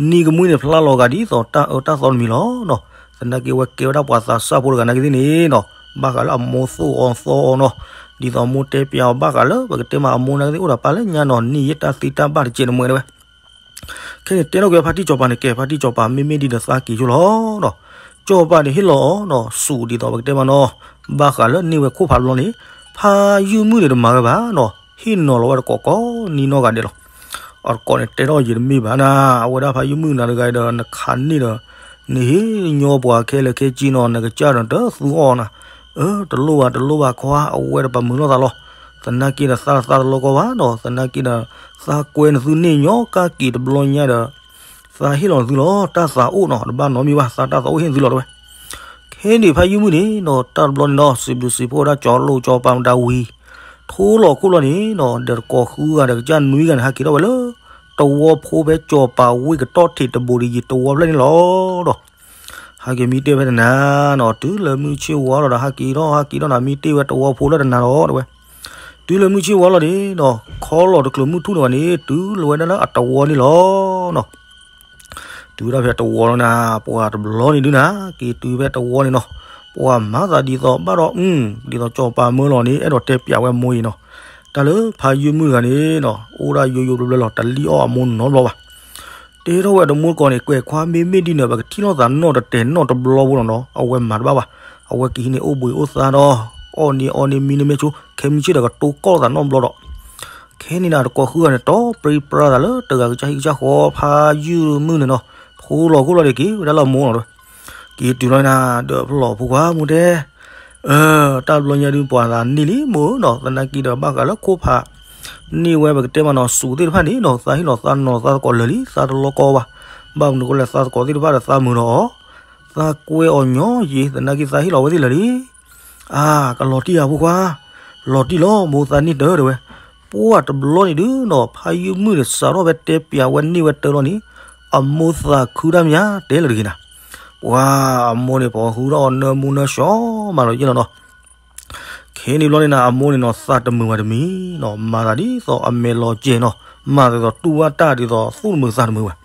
နံၤကမှံန့ၣ် ဖျါလီၤဂာ်ဒ်သိးတၢ်အၢတၢ်သီတမံၤလီၤနီၤ. သနာ်က့ဝဲကဲဝဲဒၣ်ပှၤသးစၢ်ဖိတဂၤနာ်က့သ့ၣ်န့ၣ်နီၤ, ဘၣ်ဃးလၢအမိၢ်သိၣ်အီၤသီအီၤနီၤ, ဒ်သိးအမိၢ်တဲပျးအီၤဘၣ်ဃးလၢ ပကတဲမးအမိၢ်နာ်က့သ့ၣ် အိၣ်ဒီးပၢ်လၢညါနီၤ, နံၤယဲတၢ်သ့တၢ်ဘၣ်တကဲးန့ၣ်မ့ၢ်ဝဲ ခဲန့ၣ်တဲထီၣ်က့ၤဖါတံၢ်ကၠီၣ်ပၢ်န့ၣ် ကဲ ဖါတံၢ်ကၠီၣ်ပၢ် မ့မ့ၢ်ဒ်ဒီးသးက့ၤဆိလီၤနီၤ. ကၠီၣ်ပၢ်န့ၣ်ဟ့ၣ်လီၤအီၤနီၤ စူးဒ်သိးပကတဲမးနီၤ, ဘၣ်ဃးလၢန့ၢ်ဝဲခိၣ်ဖးတဘျီန့ၣ်, ဖါယုၢ်မုၣ်န့ၣ်တမၤဝဲဘၣ်နီၤ, ဟ့ၣ်နီၤလီၤဝဲတကိးကိးနံၤနီၢ်ဂၤဒဲးလီၤ. အတကိးန့ၣ်တဲထီၣ်ယတမ့ၢ်ဘၣ်နၤ, အဝဲဒၣ်ဖါယုၢ်မုၣ်နၤတဂၤဒီး နခးန့ၢ်ဒီး နဟ့ၣ်ညီပှၤခဲလၢာ်ခဲဆ့နီၤ, နကစၢ်ဒီးတသူအီၤနၤ, အၢ တလိၣ်ဘၣ်တလိၣ်ဘၣ်ခွါ, အဝဲဒီးပမုာ်လိာ်သးလီၤ. သနာ်က့ဒီးသးသးတလီၤကီဘၣ်နီၤ, သနာ်က့ဒီး သးကွဲနသုန့ၢ်ညီကၢ်က့ၤတဘျီညါဒီး သးဟ့ၣ်လီၤနသုလီၤ, တၢ်သးအိၣ်နီၤ တဘၣ်နီတမံၤဘၣ်, သးတၢ်သးအိၣ်ဟ့ၣ်နသုလီၤတဲဝဲ. ခဲန့ၣ်ဖါယုၢ်မုၣ်န့ၣ်နီၤ တၢ်တဘျီန့ၣ်နီၤ စံးဘျုးစံးဖှိၣ်ဝဲဒၣ်ကၠီၤလိာ်ကၠီၤပၤမတၤဝံၤ, ထိလီၤခိၣ်လီၤန့ၣ်နီၤ ဒီးတကိးဃုဂၤဒီးကစၢ်နွံဂၤန့ၣ် ဟဲက့ၤထီၣ်ဝဲလၢ တဝီဖိဖဲကၠီၤပၤဝ့ၢ်ကတီၢ်ထံးတဘိးဒီးယံၤ တဝီဖျၢၣ်န့ၣ်လီၤဒီး ဟဲက့ၤမံတ့ၢ်ဖဲတနၤနီၤ, တုၤလၢမုၢ်ဆ့ၣ်ဝါလီၤဒီး ဟဲက့ၤထီၣ် ဟဲက့ၤထီၣ်နၤ မံတ့ၢ်ဝဲတဝီဖိလၢတနၤလီၤတဲဝဲ. တုၤလၢမုၢ်ဆ့ၣ်ဝါလီၤန့ၣ်နီၤ ခီလီၤတချုးမုၢ်ထူၣ်န့ၣ်ဘၣ်န့ၣ် တုၤလၢဝဲဒၣ်လၢအတဝီန့ၣ်လီၤနီၤ. တုၤဝဲဒၣ်ဖဲတဝီလီၤနၤ, ပှၤတဘျီန့ၣ်ဒုးနၤ က့ၤတုၤဖဲတဝီန့ၣ်နီၤ, ပှၤမၤသးဒ်သိးဘၣ်ဒီး ဒ်သိးကၠီၤပၤမၢလီၤန့ၣ် အဲၣ်ဒိးတဲပျးဝဲအမိၢ်အံၤနီၤ, တၢ်လၢဖါယုၢ်မုၣ်တဂၤန့ၣ်နီၤ အိၣ်ဒၣ်ယိယိဘျီဘျီလီၤ တလံၣ်အီၣ်အမိၢ်နီတဘျီဘၣ်. တဲထီၣ်ဝဲတမူတကိးန့ၣ် ကွဲးခွါ မ့မ့ၢ်ဒ်န့ၣ် ပကထံၣ်လိာ်သးနီၣ်တတဲာ်နီၣ်တဘျီဖိလီၤနီၤ, အဝဲမၤတဘၣ်ဘၣ်. အဝဲကဟံးန့ၢ်အိၣ်ဘှံးအိၣ်သါဒီး အီၣ်န့ၢ်အီန့ၢ်မံန့ၢ်မ့ၢ်ဆိ ခဲမုၢ်ဆ့ၣ်ဒီးကတိၤကီၢ်လိာ်သးနီတဘျီဒီး ခဲန့ၣ်နၤ တကိးဃုဂၤန့ၣ် တီပြံပြါသးလၢတဂၤကစၢ်ဟံၣ်ကစၢ်ဃီ ဖါယုၢ်မုၣ်န့ၣ်နီၤ, ထိလီၤခိၣ်လီၤဒီးက့ၤဝဲဒၣ်လၢအမိၢ်နီၤတဲဝဲ. က့ၤတုၤလီၤနၤ ဒီးဖျီၣ်ဖိခွါမိၢ်တဲ တၢ်ဘျီညါဒုးပှၤသးန့ၢ်လံမိၢ်နီၤ, သနာ်က့ဒီးဘၣ်ဃးလၢခိၣ်ဖး န့ၢ်ဝဲပကတဲမးနီၤ စူးသ့ၣ်တဖၣ်န့ၣ်နီၤ သးဟ့ၣ်လီၤသးနီၤသးသကိးလၢာ်လံ သးတလီၤကီဘၣ်. ဘၣ်မနုၤအဃိလဲၣ် သးသကိးသ့ၣ်တဖၣ်ဒီးသးမုာ်ဒီးအီၤ, သးကွဲအီၤညီယံၤ သနာ်က့သးဟ့ၣ်လီၤဝဲသ့ၣ်လၢာ်လံ. အါ ကလီၤတံၢ်ဧါဖိခွါ, လီၤတံၢ်လီၤ မိၢ်သးန့ၢ်တၢ်တဲဝဲ. ပှၢ်တဘျီန့ၣ်ဒုးနီၤ ဖါယုၢ်မုၣ်န့ၣ် စးထီၣ်ဖဲတဲပျးဝဲန့ၢ်ဝဲတၢ်လီၤန့ၣ် အမိၢ်သးခုတၢ်မး တဲလၢာ်တဂ့ၤနၤ. ပှၤအမိၢ်န့ၣ် ပိာ်ဃုထီၣ်အီၤနၢမူနၢဆှီမးလီၤယဲလီၤနီၤ. ခဲန့ၣ်ဘျီန့ၣ်နၤ အမိၢ်န့ၣ်နီၤ သးတမုာ်ဘၣ်တမံၤနီၤ မၤသးဒ်သိးအမဲာ်လီၤစဲၤနီၤ မၤသးဒ်သိးတူၢ်ဘၣ်တၢ်ဒ်သိးသူၣ်တမုာ်သးတမုာ်ဘၣ်.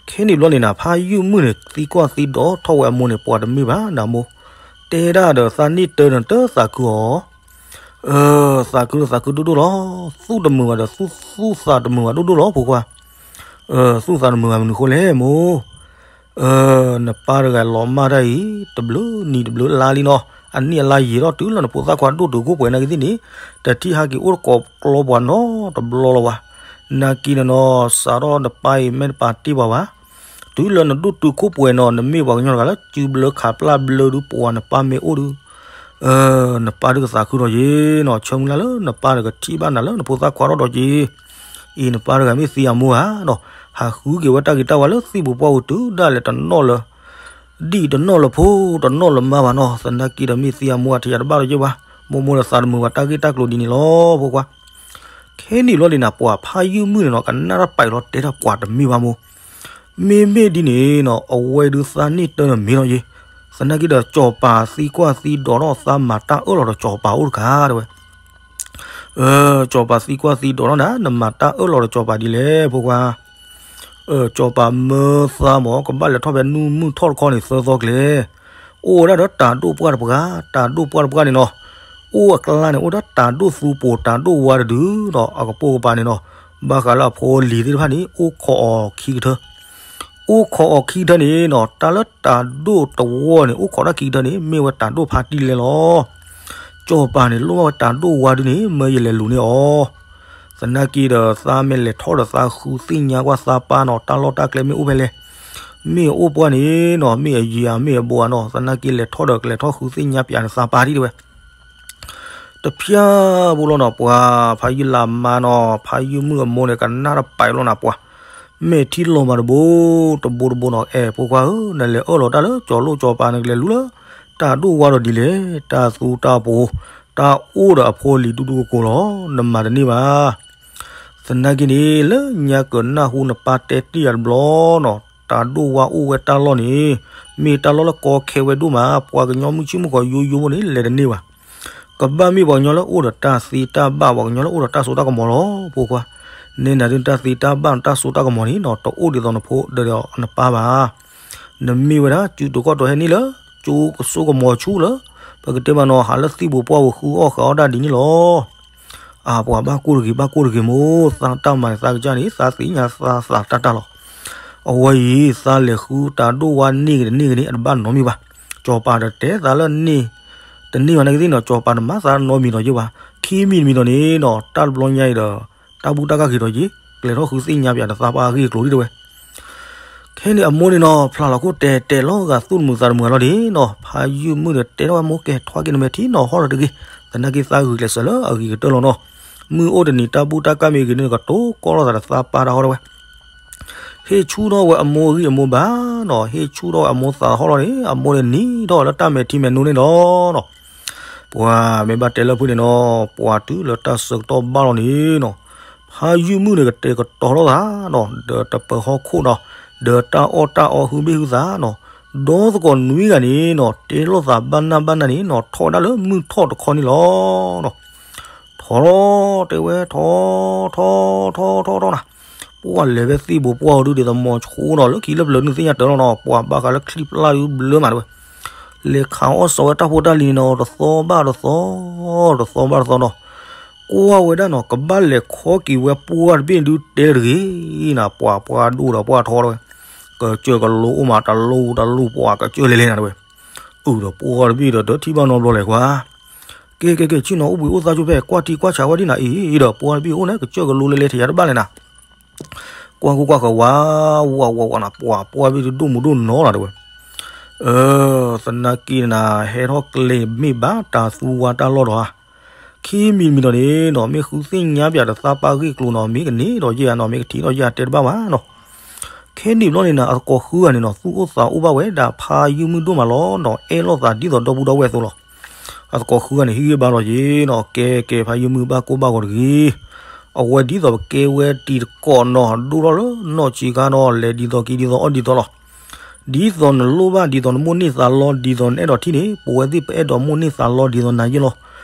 ခဲန့ၣ်ဘျီန့ၣ်နၤ ဖါယုၢ်မုၣ်န့ၣ် သံကွၢ်သံဒိးထီၣ်ဝဲအမိၢ်န့ၣ် ပှၤတမ့ၢ်ဘၣ်နၤမိၢ်, တဲဒၣ်ဒီးသးန့ၢ်တၢ်န့ၣ်တသးခုအီၤ အၢ သးခုသးခုဒိၣ်ဒိၣ်လီၤ. သူၣ်တမုာ်ဘၣ်ဒီးသူၣ်သးတမုာ်ဘၣ်ဒိၣ်ဒိၣ်လီၤဖိခွါ. အၢ သူၣ်သးတမုာ်ဘၣ်မနုၤအဃိလဲၣ်မိၢ်. အၢ နပၢ်တဂၤလီၤမၢ်တၢ်အံၤ တဘျုးနံၤတဘျုးလါလံနီၤ အနံၣ်အလါယံာ်ထီၣ်တုၤလၢနဖိသၣ်ခွါဒိၣ်တုာ်ခိၣ်ပှဲၤနာ်က့သ့ၣ်န့ၣ် တထံၣ်ဟးက့ၤအိၣ်တကိးကျီပှၤနီတဘျီလီၤဘၣ်. နာ်က့န့ၣ်နီၤ စးထီၣ်နပၢ်အံၤမ့ၢ်တပာ်တ့ၢ်ပှၤဘၣ် တုၤလၢနဒိၣ်တုာ်ခိၣ်ပှဲၤနီၤ နမ့ၢ်ပှၤကညီတဂၤလၢစုဘျၢခးပျၢ်ဘျၢဒုးပှၤနပၢ်မ့ၢ်အိၣ်ဒုး အၢ နပၢ်ဒုးကသးခုထီၣ်ယ့ၤနီၤ ဆၢမုၢ်လၢ်လၢနပၢ်ဒီးကထံၣ်ဘၣ်နၤလၢနဖိသၣ်ခွါထီၣ်ဒီးက့ၤ အံၤနပၢ်တဂၤမ့ၢ်သံအမိၢ်ဧါနီၤ ဟးဃုက့ၤဝဲတၢ်ဂ့ၤတၢ်ဝါလၢသံၣ်ပူၤပှၢ်ပူၤတုၤဒၣ်လဲာ်တနီၣ်လၢ ဒံၣ်တနီၣ်လၢဖိ တနီၣ်လၢမါဘၣ်နီၤ သနာ်က့ဒီးမ့ၢ်သံအမိၢ်အထံအတဘၣ်လီၤက့ၤဘၣ် မိၢ်မိၢ်ဒီးသးတမုာ်ဘၣ်တၢ်ဂ့ၢ်တၢ်ကျိၤဒ်န့ၣ်လီၤ ဖိခွါ ခဲန့ၣ်ဘျီန့ၣ်နၤ ပှၤဖးယုၢ်မုၣ်န့ၣ်နီၤ ကနၣ်တၢ်ပာ်လီၤတဲတၢ်ပှၤတမ့ၢ်ဘၣ်မိၢ် မ့မ့ၢ်ဒ်န့ၣ်နီၤ အဝဲဒုးသးန့ၢ်တၢ်န့ၣ်မ့ၢ်လီၤယ့ၤ သနာ်က့ဒီး ကၠီၤပၤသံကွၢ်သံဒိးထီၣ်သးမၤတၢ်အၢၣ်လီၤဒီးကၠီၤပၤအိၣ်တကးတဲဝဲ အၢ ကၠီၤပၤသံကွၢ်သံဒိးထီၣ်နၤ နမၤတၢ်အၢၣ်လီၤဒီးကၠီၤပၤဒ်လဲၣ် ဖိခွါ အၢ ကၠီၤပၤမၢသးမ့ၢ် ကဘၣ်လဲၤထီၣ်ဖဲနူမုၢ်ထီၣ်တခီန့ၣ်သၢသီကျဲ အိၣ်ဝဲဒၣ်ဒီးတၤဒိၣ်ပှၢ်တပှၢ် တၤဒိၣ်ပှၢ်တပှၢ်န့ၣ်နီၤ အိၣ်အကျါန့ၣ် အိၣ်ဒၣ်တၤဒိၣ်သူပိၤ တၤဒိၣ်ဝါတဒုဒီး အကပိာ်ကပၤန့ၣ်နီၤ ဘၣ်ဃးလၢအဖိအလံၤသ့ၣ်တဖၣ်န့ၣ် အိၣ်ခိးအီၤခံကထၢ အိၣ်ခိးအီၤခံကထၢန့ၣ်နီၤ တၢ်လၢတၤဒိၣ်တဝီန့ၣ် အိၣ်ခိးတၢ်ခံကထၢန့ၣ် မ့ၢ်ဝဲတၤဒိၣ်ဖါတံၢ်လဲလီၤ ကၠီၤပၤန့ၣ် လိၣ်ဘၣ်ဝဲတၤဒိၣ်ဝါဒုန့ၣ် မၢယလဲၤလူၤန့ၢ်အီၤ သနာ်က့ဒီး သးမ့ၢ်လဲၤထီၣ်ဒီးသးဃုသ့ၣ်ညါကွၢ်သးပၢ်နီၤ တၢ်လီၢ်တၢ်ကျဲမ့ၢ်အိၣ်ဖဲလဲၣ် မ့ၢ်အအိၣ်ပှၢ်န့ၣ်နီၤ မ့ၢ်အယံၤဧါ မ့ၢ်အဘူးဧါနီၤ သနာ်က့လဲၤထီၣ်ဒီး ကလဲၤထီၣ်ဃုသ့ၣ်ညါပၠးန့ၣ်သးပၢ်ဒ်တဲဝဲ တဖျၢၣ်ဖိလီၤနီၤ ပှၤဖးယုၢ်လၢမါနီၤ ဖးယုၢ်မုၣ်အမိၢ်န့ၣ် ကနၣ်တပာ်လီၤနၤ ပှၤ မဲာ်ထံလီၤမးတဘိ, တဘိတဘိနီၤ, အဲၣ်ဖိခွါဧၢ, နလဲၤအၢၣ်လီၤတၢ်လၢကၠီၤလိၣ်ကၠီၤပၤ နကလဲၤလူလၢ တၢ်ဒိၣ်ဝါဒီးဒ်လဲၣ်, တၢ်သူတၢ်ပှိၤ, တၢ်အိၣ်ဒီးအဖိအလံၤဒူဒူကိးကိးလီၤ, နမၤတန့ၢ်ဘၣ်. သနာ်က့န့ၣ် လၢညါကနၢ်ဟူနပၢ်တဲတ့ၢ်ယၤတဘျီနီၤ, တၢ်ဒိၣ်ဝါအိၣ်ဝဲတၢ်လီၢ်န့ၣ် မ့ၢ်တၢ်လီၢ်လၢကီခဲဝဲဒိၣ်မး, ပှၤကညီမုၢ်ဆ့ၣ်မုၢ်ကီၤယိယိဖိန့ၣ် လဲၤတန့ၢ်ဘၣ်. ကဘၣ်မ့ၢ်ပှၤကညီလၢအိၣ်ဒီးတၢ်သ့တၢ်ဘၣ်, ပှၤကညီလၢအိၣ်ဒီးတၢ်စိတၢ်ကမီၤလီၤ, ဖိခွါ. နဲနၤဒုး တၢ်သ့တၢ်ဘၣ်တၢ်စိတၢ်ကမီၤန့ၣ်နီၤ တအိၣ်ဒ်သိးနဖိဒီးနပၢ်ဘၣ်. နမ့ၢ်ဝဲဒၣ် စုတကီၢ်တီၤဟဲန့ၣ်လၢ ကၠိကစိကမီၤဆူၣ်လၢ ပကတဲမးနီၤ ဟးလၢသံၣ်ဘိပှၢ်ဘိဃုအီၣ်ဃာ်အီၣ်ဒၣ်ဒ်န့ၣ်လီၤ. အပှၤဘၣ်ကိၢ်တဂ့ၤ ဘၣ်ကိၢ်တဂ့ၤမိၢ်, သးတၢ်မၤန့ၣ်သးကစၢ်န့ၣ် သးသ့ၣ်ညါသးသးတၢ်တၢ်လီၤ. အဝဲအံၤ သးလဲၤဃုတၢ်ဒိၣ်ဝါန့ၢ်ဂ့ၤတန့ၢ်ဂ့ၤန့ၣ် အတဘၣ်နီတမံၤဘၣ်. ကၠီၤပၤတတဲသးလၢန့ၢ် တန့ၢ်ဘၣ်နာ်က့သ့ၣ်နီၤ, ကၠီၤပၤတမၤသးနီတမံၤဒီးယ့ၢ်ဘၣ်. ခံမံၤတမံၤဒီးန့ၣ်နီၤ တၢ်တဘျီညါအံၤဒီး တၢ်ဘူၣ်တၢ်ကၢ်ဂ့ၤဒီးယ့ၢ်, ကျဲၤထီၣ်ဃုသ့ၣ်ညါပၠးဒီးသးပှၢ်အဂ့ၢ်အကျိၤလံတဲဝဲ. ခဲန့ၣ်အမိၢ်န့ၣ်နီၤ ဖျါလီၤခိၣ်တဲာ်တဲာ်လီၤဂာ်သူၣ်တမုာ်သးတမုာ်အလီၤဒ်နီၤ, ဖါယုၢ်မုၣ်ဒီးတဲထီၣ်ဝဲမိၢ်ကဲ ထွါက့ၤနမဲာ်ထံနီၤဟီၣ်လီၤတဂ့ၤ, သနာ်က့သးဂုာ်ကျဲးစၢးလၢအဂ့ၤကတၢၢ်လီၤနီၤ. မုၢ်အိၣ်တနံၤတၢ်ဘူၣ်တၢ်ကၢ်မ့ၢ်ဂ့ၤန့ၣ် ကတိၤကီလီၤသးဒီးသးပၢ်တၢ်ဟီၣ်တဲဝဲ. ဟ့ၣ်ဆူၣ်ထီၣ်ဝဲအမိၢ်ဂံၢ်အမိၢ်ဘါနီၤ, ဟ့ၣ်ဆူၣ်ထီၣ်ဝဲအမိၢ်သးဟီၣ်လီၤန့ၣ် အမိၢ်န့ၣ်နံၤထီၣ်လၢတၢ်မဲာ်ထံမဲာ်နိန့ၣ်လီၤနီၤ. ပှၤမ့ၢ်ဘၣ်တဲလၢဖုၣ်န့ၣ်နီၤ, ပှၤတုၤလၢတၢ်ဆၢကတီၢ်ဘၣ်လီၤန့ၣ်နီၤ, ဖါယုၢ်မုၣ်န့ၣ်ကတဲာ်ကတီၤလိာ်သးနီၤ, ဒီးတပၢၤဟီၣ်ခိၣ်နီၤ, ဒီးတၢ်အီၣ်တၢ်အီဟုဘ့ၣ်ဟုသးနီၤ, ဒီသကိးနွံဂၤန့ၣ်နီၤ တဲလိာ်သးဘၣ်နၢ်ဘၣ်နၢ်န့ၣ်နီၤ ထီၣ်ဝဲဒၣ်လၢမုၢ်ထီၣ်တခီန့ၣ်လီၤနီၤ. ထီၣ်လီၤတဲဝဲ ထီၣ် ထီၣ် ထီၣ် ထီၣ် ထီၣ်နၤ, ပှၤလဲၤဖဲသံၣ်ဘိပှၢ်အီၤဒုးဒ်သိးမီၤဆှိနီၤ လၢခံလၢပျၢၤနုာ်သ့ၣ်ညါတၢ်လီၤနီၤ, ပှၤဘၣ်ဃးလၢချံပျၢ်ဒုးဘျၢမးတဲဝဲ, လဲၤခးအီၣ်စီၤဝဲတၢ်ဖိတၢ်လံၤန့ၣ်နီၤ တသီဘၣ်တသီ, တသီဘၣ်တသီနီၤ, ကွၢ်ဝဲဒၣ်နီၤ ကဘၣ်လဲၤခီက့ၤဝဲပှၢ်တဘ့ၣ်ဒုးတဲတဂ့ၤနၤ, ပှၤပှၢ်ဒိၣ်ဒီးပှၢ်ထီတဲဝဲ, ကစၢၢ်ကလိအိၣ်မးတလိတလိပှၢ်ကစၢၢ်လဲၤလဲၤနၤတဲဝဲ, အုးဒီးပှၢ်တဘ့ၣ်ဒီးတထံၣ်ဘၣ်နီတဘျီလဲၣ်ကွၢ် ကဲ ကဲ ကဲ ဆ့ၣ်နီၤအိၣ်ဘှံးအိၣ်သါကၠိဖဲ ကွၢ်ထံကွၢ်ဆးဝဲဒ်နၤအံၤဒီး ပှၢ်တဘ့ၣ်အိၣ်န့ၣ် ကစၢၢ်ကလိလဲၤလဲၤထဲယၤတဘၣ်လဲၣ်နၤ, ကွၢ်ကွၢ်ကွၢ်ဃီၤဝါ ဝါဝါဝါနၤ ပှၤပှၢ်တဘ့ၣ်ဒုးဒိၣ်မုၢ်ဒိၣ်နီၤနၤတဲဝဲ, အၢ သနာ်က့နၤ ဟဲထီၣ်ကျဲမ့ၢ်ဘၣ်တၢ်သူဝါတၢ်လီၢ်ဒီးဧါ, ခံမံၤမံၤဒီးန့ၣ်နီၤ မ့ၢ်ဃုသ့ၣ်ညါပၠးဒီးသးပၢ်ဂ့ၢ်ကျိၤနီၤ မ့ၢ်ကန့ၢ်ဒီးယဲၢ်ဧါနီၤ မ့ၢ်ကထံၣ်ဒီးယဲၢ်ဧါတဲတဘၣ်ဘၣ်နီၤ ခဲန့ၣ်ဘျီန့ၣ်နၤ အသကိးဃုဂၤန့ၣ်နီၤ သူၣ်အိၣ်သးအိၣ်ဘၣ်ဝဲဒၣ်ဖါယုၢ်မုၢ်ဒိၣ်မးလီၤနီၤ အဲၣ်လိာ်သးဒ်သိးဒီပုၢ်ဒီဝဲၢ်အသိးလီၤ. အသကိးဃုဂၤန့ၣ် ဟ့ၣ်ဂံၢ်ဘါလီၤယ့ၤနီၤ ကဲ ကဲ ဖါယုၢ်မုၢ်ဘၣ်ကိၢ်ဘၣ်ဂီၤတဂ့ၤ. အဝဲဒ်သိးပကဲဝဲတံၤသကိးနီၤ ဒိၣ်ထီၣ်လၢနီၢ်ဆံးခါနီၤ လဲၤဒ်သိးက့ၤဒ်သိးအီၣ်ဒ်သိးလီၤ. ဒ်သိးနလိၣ်ဘၣ်ဒ်သိးနမိၣ်န့ၢ်သးလီ ဒ်သိးနအဲၣ်ဒိးထံၣ်န့ၣ် ပဝဲသ့ၣ်ပအဲၣ်ဒိးမိၣ်န့ၢ်သးလီဒ်သိးနၤယ့ၢ်လီၤ.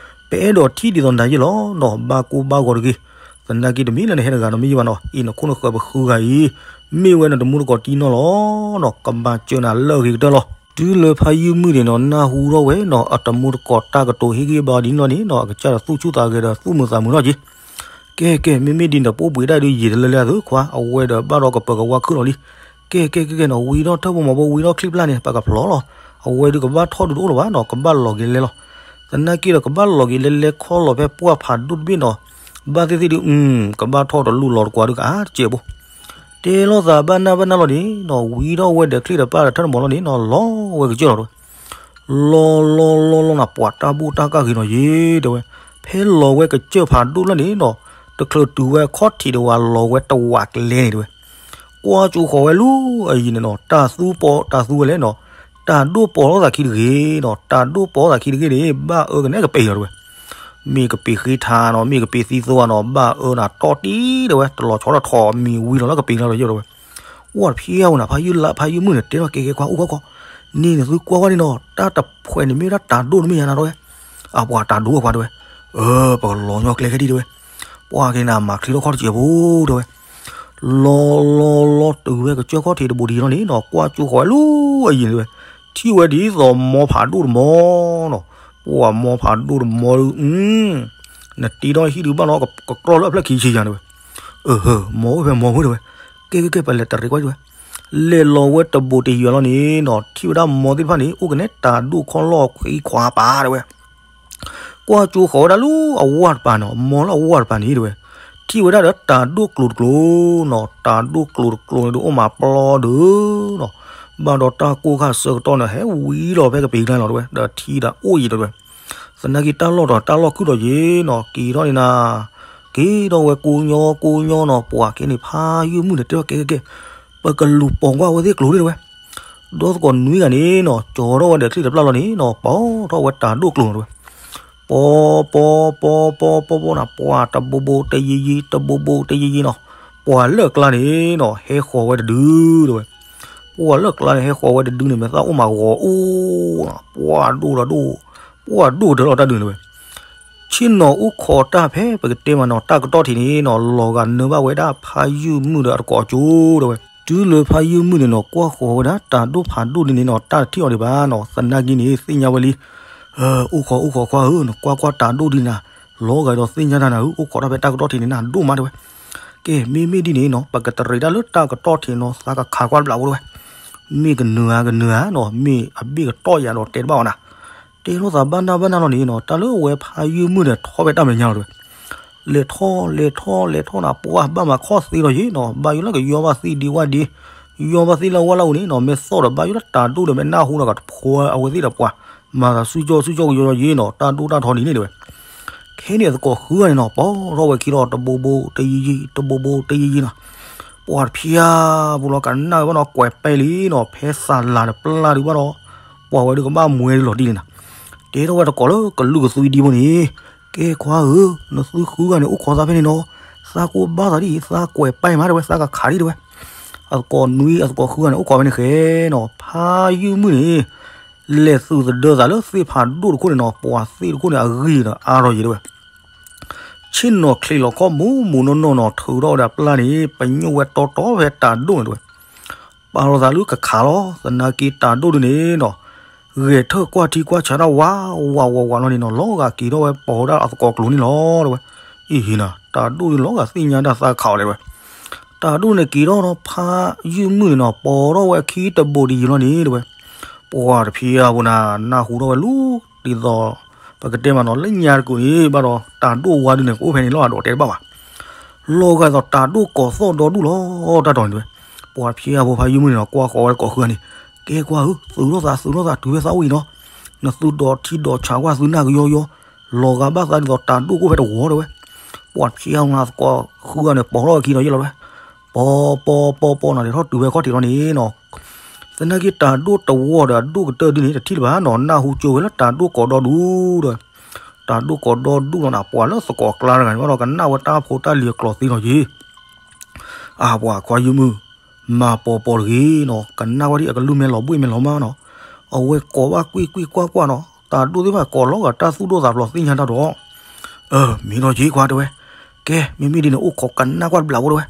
ပအဲၣ်ဒိးထံၣ်ဒ်သိးနၤယ့ၢ်လီၤနီၤ ဘၣ်ကိၢ်ဘၣ်ဂီၤတဂ့ၤ. သနာ်က့တမ့ၢ်လၢနဟဲတဂၤနီၤ မ့ၢ်ယဘၣ်နီၤ အံၤနခိၣ်နဃၢၤပဃုဂၤအံၤ မ့ၢ်ဝဲနတမူတကိးတံၢ်နီၢ်လီၤနီၤ ကဘၣ်စၢၤနၤလၢအဂ့ၤကတၢၢ်လီၤ. တုၤလၢဖါယုၢ်မုၣ်န့ၣ်နီၤ နၢ်ဟူထီၣ်ဝဲနီၤ အတမူတကိးတၢ်ကတိၤဟ့ၣ်ဂံၢ်ဘါဒ်န့ၣ်လီၤန့ၣ်နီၤ အကစၢ်ဒီးသူၣ်ဆူၣ်သးဂဲၤဒီးသူၣ်မုာ်သးမုာ်လီၤက့ၤ. ကဲ ကဲ မ့မ့ၢ်ဒ်န့ၣ်ဒီး ပအိၣ်ဘှံးဒၣ်ဒုးယံာ်တလၢလၢအသိးခွါ အဝဲဒီးဘၣ်ဒီးကပၢၤကဝါခုၣ်လီၤလံ. ကဲ ကဲ ကဲ ကဲနီၤ ဝံထီၣ်ထၢၣ်ဖိမီၤဖိ ဝံထီၣ်ချံပျၢ်န့ၣ် ပကဖျီလီၤ. အဝဲဒုးကဘၣ်ထီၣ်ဒုးတအိၣ်လၢၤဘၣ်နီၤ ကဘၣ်လီၤက့ၤလဲလီၤ. သနာ်က့ဒီးကဘၣ်လီၤက့ၤလဲလဲခီလီၤဖဲပှၢ်ဖးဒိၣ်တဘ့ၣ်နီၤ ဘၣ်သ့ၣ်သ့ၣ်ဒုး ကဘၣ်ထီၣ်တလူၢ်လီၤတကွၢ်ဒုးကအါတစဲးဖိ တဲလိာ်သးဘၣ်နၢ်ဘၣ်နၢ်လီၤန့ၣ်နီၤ ဝံထီၣ်ဝဲဒီးချံဒီးပျၢ်ဒီးထၢၣ်တမီၤလီၤန့ၣ်နီၤ လီၤဝဲကစၢၢ်လီၤတဲဝဲ. လီၤလီၤလီၤလီၤနၤ ပှၤတၢ်ဘူၣ်တၢ်ကၢ်ဂ့ၤနီၤယ့ၢ်တဲဝဲ. ဖဲလီၤဝဲကစၢၢ်ဖးဒိၣ်လၢန့ၣ်နီၤ တချုးတုၤဝဲခီၣ်ထံးဒီးဝဲလီၤဝဲတဝးကျဲန့ၣ်တဲဝဲ. ကွၢ်ကၠိဃီၤဝဲလူၤအယံၤန့ၣ်နီၤ တၢ်သူပီးတၢ်သူဝဲလဲၣ်နီၤ တၢ်ဒိၣ်ပီးလိာ်သးခံတဂ့ၤနီၤ တၢ်ဒိၣ်ပီးလိာ်သးခံတဂ့ၤန့ၣ် ဘၣ်အၢကနဲကပ့ၤလီၤတဲဝဲ. မ့ၢ်ကပ့ၤဃ့ထါနီၤ မ့ၢ်ကပ့ၤသံသိဧါနီၤ ဘၣ်အၢနၤတီၢ်တံၢ်တဲဝဲ တလီၤဆီတထီၣ်မံၤဝံၤလီၤလၢကပ့ၤလီၤတဲဝဲ. ဝဲတဖျဲဝဲနၤ ဖါယုၢ်လၢ ဖါယုၢ်မုၣ်န့ၣ် တဲထီၣ်ကဲကဲကွၢ်အိၣ်ကွၢ်ကွၢ် န့ၣ်နသုကွၢ်ကွၢ်န့ၣ်နီၤ တၢ်တဖှဲးန့ၣ်မ့ၢ်ဝဲဒၣ်တၢ်ဒိၣ်န့ၣ်မ့ၢ်ယါနၤတဲဝဲ. အပှၤတၢ်ဒိၣ်အပှၤတဲဝဲ. အၢ ပကလီၤညီကျဲခဲဒံးတဲဝဲ. ပှၤက့ၤနၤမၤချံထီၣ်ခီၣ်တစဲးဖိတဲဝဲ. လီၤလီၤလီၤတုၤဝဲကစၢၢ်ခီၣ်ထံးတဘိးတယံၤလီၤန့ၣ်နီၤ ကွၢ်ကၠိဃီၤဝဲလူၤအယံၤန့ၣ်တဲဝဲ. ထံၣ်ဝဲဒ်သိးမီဖးဒိၣ်တမီၤနီၤ ပှၤမီဖးဒိၣ်တမီၤဒုး နတ့ထီၣ်ဟံၣ်ဒုးဘၣ်နီၤ ကကြီၢ်လၢအဖျၢၣ်ခံဆံယၤတဲဝဲ. အၢ မီအိၣ်ဖဲမီဝဲတဲဝဲ. ကဲကဲကဲ ပလဲၤတရံးကွၢ်တဲဝဲ. လဲၤလီၤဝဲတဘိးတယံၤလီၤန့ၣ်နီၤ ထံၣ်ဝဲဒၣ်မီသ့ၣ်တဖၣ်န့ၣ် အိၣ်ကနဲတၢ်ဒိၣ်ခီၣ်လီၢ်ခွံခွါပၤတဲဝဲ. ကွၢ်ကၠိဃီၤဝဲဒၣ်လူၤအဝၢ်တပၤနီၤ မီလၢအဝၢ်တပၤန့ၣ်တဲဝဲ. ထံၣ်ဝဲဒၣ်ဒီးတၢ်ဒိၣ်ကျိၤတကျိၤနီၤ တၢ်ဒိၣ်ကျိၤတကျိၤန့ၣ်ဒုးအိၣ်မးပျီဒုးနီၤ ဘၣ်ဒီးတၢ်ကိၢ်ခါဆၢကတီၢ်န့ၣ် ဟဲဝံၤလီၤဖဲကပ့ၤကျါလီၤတဲဝဲ ဒီးထံဒီးအိၣ်ယံၤတဲဝဲ. သနာ်က့တၢ်လီၢ်ဒီးတၢ်လီၢ်ခုၣ်ဒီးယ့ၢ်နီၤ က့ၤထီၣ်န့ၣ်နၤ က့ၤထီၣ်ဝဲကိးညီကိးညီနီၤ, ပှၤက့န့ၣ် ဖါယုၢ်မုၣ်န့ၣ် တဲထီၣ်ကဲကဲကဲ, ပကလူၤပိာ်ကွၢ်ဝဲသ့ၣ်ကျိၤန့ၣ်တဲဝဲ. ဒီသကိးနွံဂၤန့ၣ်နီၤ ကၠီထီၣ်ဝဲဒီးချံၣ်တပျၢ်လီၤန့ၣ်နီၤ, ပိာ်ထီၣ်ဝဲတၢ်ဒိၣ်ကျိၤန့ၣ်တဲဝဲ. ပိာ်ပိာ်ပိာ်ပိာ်ပိာ်ပိာ်နီၤ, ပှၤတဘိဘိတယံာ်ယံာ် တဘိဘိတယံာ်ယံာ်နီၤ, ပှၤလၢအကျါန့ၣ်နီၤ ဟဲဃီၤဝဲတဒုတဲဝဲ. ပှၤလၢအကျါန့ၣ် ဟဲဃီၤဝဲတဒုန့ၣ် မဲာ်သၣ်အိၣ်မးဂီၤအိၣ်နီၤ, ပှၤဒိၣ်ဒီးဒိၣ်, ပှၤဒိၣ်ကတၢၢ်လီၤတၢ်ဒုးန့ၣ်တဲဝဲ. ဆ့ၣ်နီၤအိၣ်ခိးတၢ်ဖဲပကတဲမးနီၤ တၢ်ကတီၢ်ထံးန့ၣ်နီၤ လီၤဂာ်နၢဘၣ်ဝဲဒၣ်ဖါယုၢ်မုၣ်ဒီးအသကိးအကၠိတဲဝဲ. တုၤလၢဖါယုၢ်မုၣ်န့ၣ်နီၤ ကွၢ်ဃီၤဝဲဒၣ်တၢ်ဒိၣ်ဖးဒိၣ်ဒ်န့ၣ်နီၤ တၢ်တထံၣ်အီၤဒံးဘၣ်နီၤ, သနာ်က့န့ၣ် သ့ၣ်ညါဝဲလံ. အိၣ်ခိးအိၣ်ခိးခွါဧၢ, နကွၢ်ကွၢ်တၢ်ဒိၣ်ဒ်နၤ, လီၤဂာ်ဒီးသ့ၣ်ညါတၢ်နၤဧၢ, အိၣ်ခိးတၢ်ဖဲတၢ်ကတီၢ်ထံးန့ၣ် နဒိၣ်မးတဲဝဲ. ကဲ မ့မ့ၢ်ဒ်န့ၣ်နီၤ ပကတရံးတၢ်လၢတၢ်ကတီၢ်ထံးနီၤ သးကခးကွၢ်တဘျီဖိတဲဝဲ. မ့ၢ်ကနၢၤဧါကနၢၤဧါနီၤ, မ့ၢ်အဘ့ၣ်ကတီၢ်ယၤဒီးတဲတဘၣ်အီၤနၤ. တဲလိာ်သးဘၣ်နၢ်ဘၣ်နၢ်လီၤန့ၣ်နီၤ တၢ်လၢအဝဲဖါယုၢ်မုၣ်န့ၣ် ထီၣ်ဖဲတၢ်မဲာ်ညါလီၤတဲဝဲ. လဲၤထီၣ်လဲၤထီၣ်လဲၤထီၣ်နၤ ပှၤဘၣ်မၤခီၣ်သ့လီၤယ့ၣ်နီၤ, ဘၣ်ယိၣ်လၢကယီဘၣ်သ့ၣ်ဒံးဝၣ်ဒံး, ယီဘၣ်သ့ၣ်လၢဝၣ်လၢအူန့ၣ်နီၤ, မ့ၢ်သီၣ်ဒီးဘၣ်ယိၣ်လၢတၢ်ဒိၣ်ဒီးမ့ၢ်နၢ်ဟူဒီးကတဖိအဝဲသ့ၣ်ဒီးပှၤ မၤသးစုကၠီစုကၠီကယီယီယ့ၣ်နီၤ, တၢ်ဒိၣ်တၢ်ထီဒ်န့ၣ်တဲဝဲ. ခဲန့ၣ်အသကိးဃုဂၤန့ၣ်နီၤ ပိာ်ထီၣ်ဝဲခံလီၤ တဘိဘိတယံာ်ယံာ် တဘိဘိတယံာ်ယံာ်နီၤ. ပှၤတဖျါဖိလီၤ ကနၣ်ဝဲဘၣ်နီၤ ကွဲးပဲလံနီၤ, ဖဲသးလၤတပျၢ်ဒံးဘၣ်ဒီး ပှၤဝဲဒုးကဘၣ်မွဲဒံးလီၤတံၢ်န့ၣ်နီၤ. တဲထီၣ်ဝဲတကိးလၢကလုၢ်ကသွံဒံဖိန့ၣ်, ကဲခွါဧၢ, နသုဃုဂၤန့ၣ်အိၣ်ခိးသးဖဲန့ၣ်နီၤ, သးကိးဘၣ်သးဒ်အံၤ သးကွဲးပဲမးတဲဝဲ, သးကခးဒံးတဲဝဲ. အသကိးနွံအသကိးဃုဂၤန့ၣ် အိၣ်ခိးဖဲန့ၣ်ဃဲနီၤ, ဖါယုၢ်မုၣ်န့ၣ် လဲၤသုးသဒၢသးလၢသ့ၣ်ဖးဒိၣ်တခိၣ်န့ၣ်နီၤ, ပှၤသ့ၣ်တခိၣ်န့ၣ် အဂံၢ်ဒီးအါထီၣ်ယံၤတဲဝဲ. ဆ့ၣ်နီၤချံးလီၤခီၣ်မူးမူးနီၢ်နီၢ်နီၤ, ထုးထီၣ်ဝဲဒၣ်ပျၢ်န့ၣ် ပညိၣ်ဝဲတီတီဖဲတၢ်ဒိၣ်န့ၣ်တဲဝဲ. ပာ်လီၤသးလၢကခးလီၤ, သနာ်က့တၢ်ဒိၣ်ဒုန့ၣ်နီၤ, ဂဲၤထၢၣ်ကွၢ်ထံကွၢ်ဆးတၢ်ဝးဝးဝးဝးလီၤန့ၣ်နီၤ, လီၤဂာ်က့ၤထီၣ်ဝဲပိာ်ဝဲဒၣ်အသကိးကျိၤန့ၣ်လီၤတဲဝဲ. အံၤဟ့ၣ်နီၤ, တၢ်ဒိၣ်ဒုလီၤဂာ်သ့ၣ်ညါတၢ်သးခးအီၤတဲဝဲ. တၢ်ဒိၣ်န့ၣ်က့ၤထီၣ်နီၤ ဖါယုၢ်မုၣ်န့ၣ်နီၤ, ပိာ်ထီၣ်ဝဲခံတဘိးတယံၤလီၤန့ၣ်တဲဝဲ. ပှၤတဖျါဖိနၤ နၢ်ဟူထီၣ်ဝဲလူၤ ဒ်သိး ပကတဲမးနီၤ လၢညါတကိးန့ၣ် ဘၣ်ဒီးတၢ်ဒိၣ်ဝါဒုန့ၣ် ကအိၣ်ဖဲန့ၣ်လီၤ အဒိးတဲတဘၣ်ဘၣ်. လီၤဂာ်ဒ်သိးတၢ်ဒိၣ်ကိးသီၣ်ဒီဒူၣ်လီၤ တၢ်တီၤန့ၣ်တဲဝဲ. ပှၤတဖျါဖိဖါယုၢ်မုၣ်န့ၣ်နီၤ ကွၢ်ဃီၤဝဲသကိးဃုဂၤန့ၣ်, ကဲကွၢ်ဧၢ, သုးထီၣ်သး သုးထီၣ်သး တုၤဖဲသးအိၣ်အံၤနီၤ, နသုဒိးထံဒိးဆးကွၢ်သုနၢ်ကယီယီ, လီၤဂာ်ဘၣ်သးဒ်သိးတၢ်ဒိၣ်ကအိၣ်ဖဲတဝီတဲဝဲ. ပှၤတဖျါဖိနၤ သကိးဃုဂၤန့ၣ် ပိာ်ထီၣ်ဝဲခံဒီးယဲၢ်လီၤတဲဝဲ. ပီၤပီၤပီၤပီၤနီၤ လဲၤထီၣ်တုၤဖဲခီၣ်ထံးလီၤန့ၣ်နီၤ, သနာ်က့တၢ်ဒိၣ်တဝီဒီးအဒိၣ်ကတၢၢ်ဒုန့ၣ် တထံၣ်လၢၤဘၣ်နီၤ, နၢ်ဟူကၠိဝဲလၢတၢ်ဒိၣ်ကိးဒီဒူၣ်ဒီး, တၢ်ဒိၣ်ကိးဒီဒူၣ်လီၤနၤ, ပှၤလၢသကိးကျါတဂၤန့ၣ်ဘၣ်ဒီး ကနၣ်ဝဲတၢ်ဖိတၢ်လံၤအကျိၤသ့လီၤယ့ၣ်. အၢ ပှၤခွါယုၢ်မုၣ်, မၤပီၤပီၤတဂ့ၤနီၤ, ကနၣ်ဝဲဒ်အကလုၢ်မဲလီၤဘှ့ၣ်မဲလီၤမးနီၤ, အဝဲကိးဘၣ်ကွံၢ်ကွံၢ်ကွၢ်ကွၢ်နီၤ, တၢ်ဒိၣ်သ့ၣ်တဖၣ်ကိးလီၤဂာ်တၢ်သူၣ်ဒိၣ်သးဖျိးသ့ၣ်ညါတၢ်ဒီး, အၢ မ့ၢ်လီၤယ့ၣ်ခွါတဲဝဲ, ကဲ မ့မ့ၢ်ဒ်န့ၣ် အိၣ်ခိးကနၣ်ကွၢ်တဘျီဖိတဲဝဲ.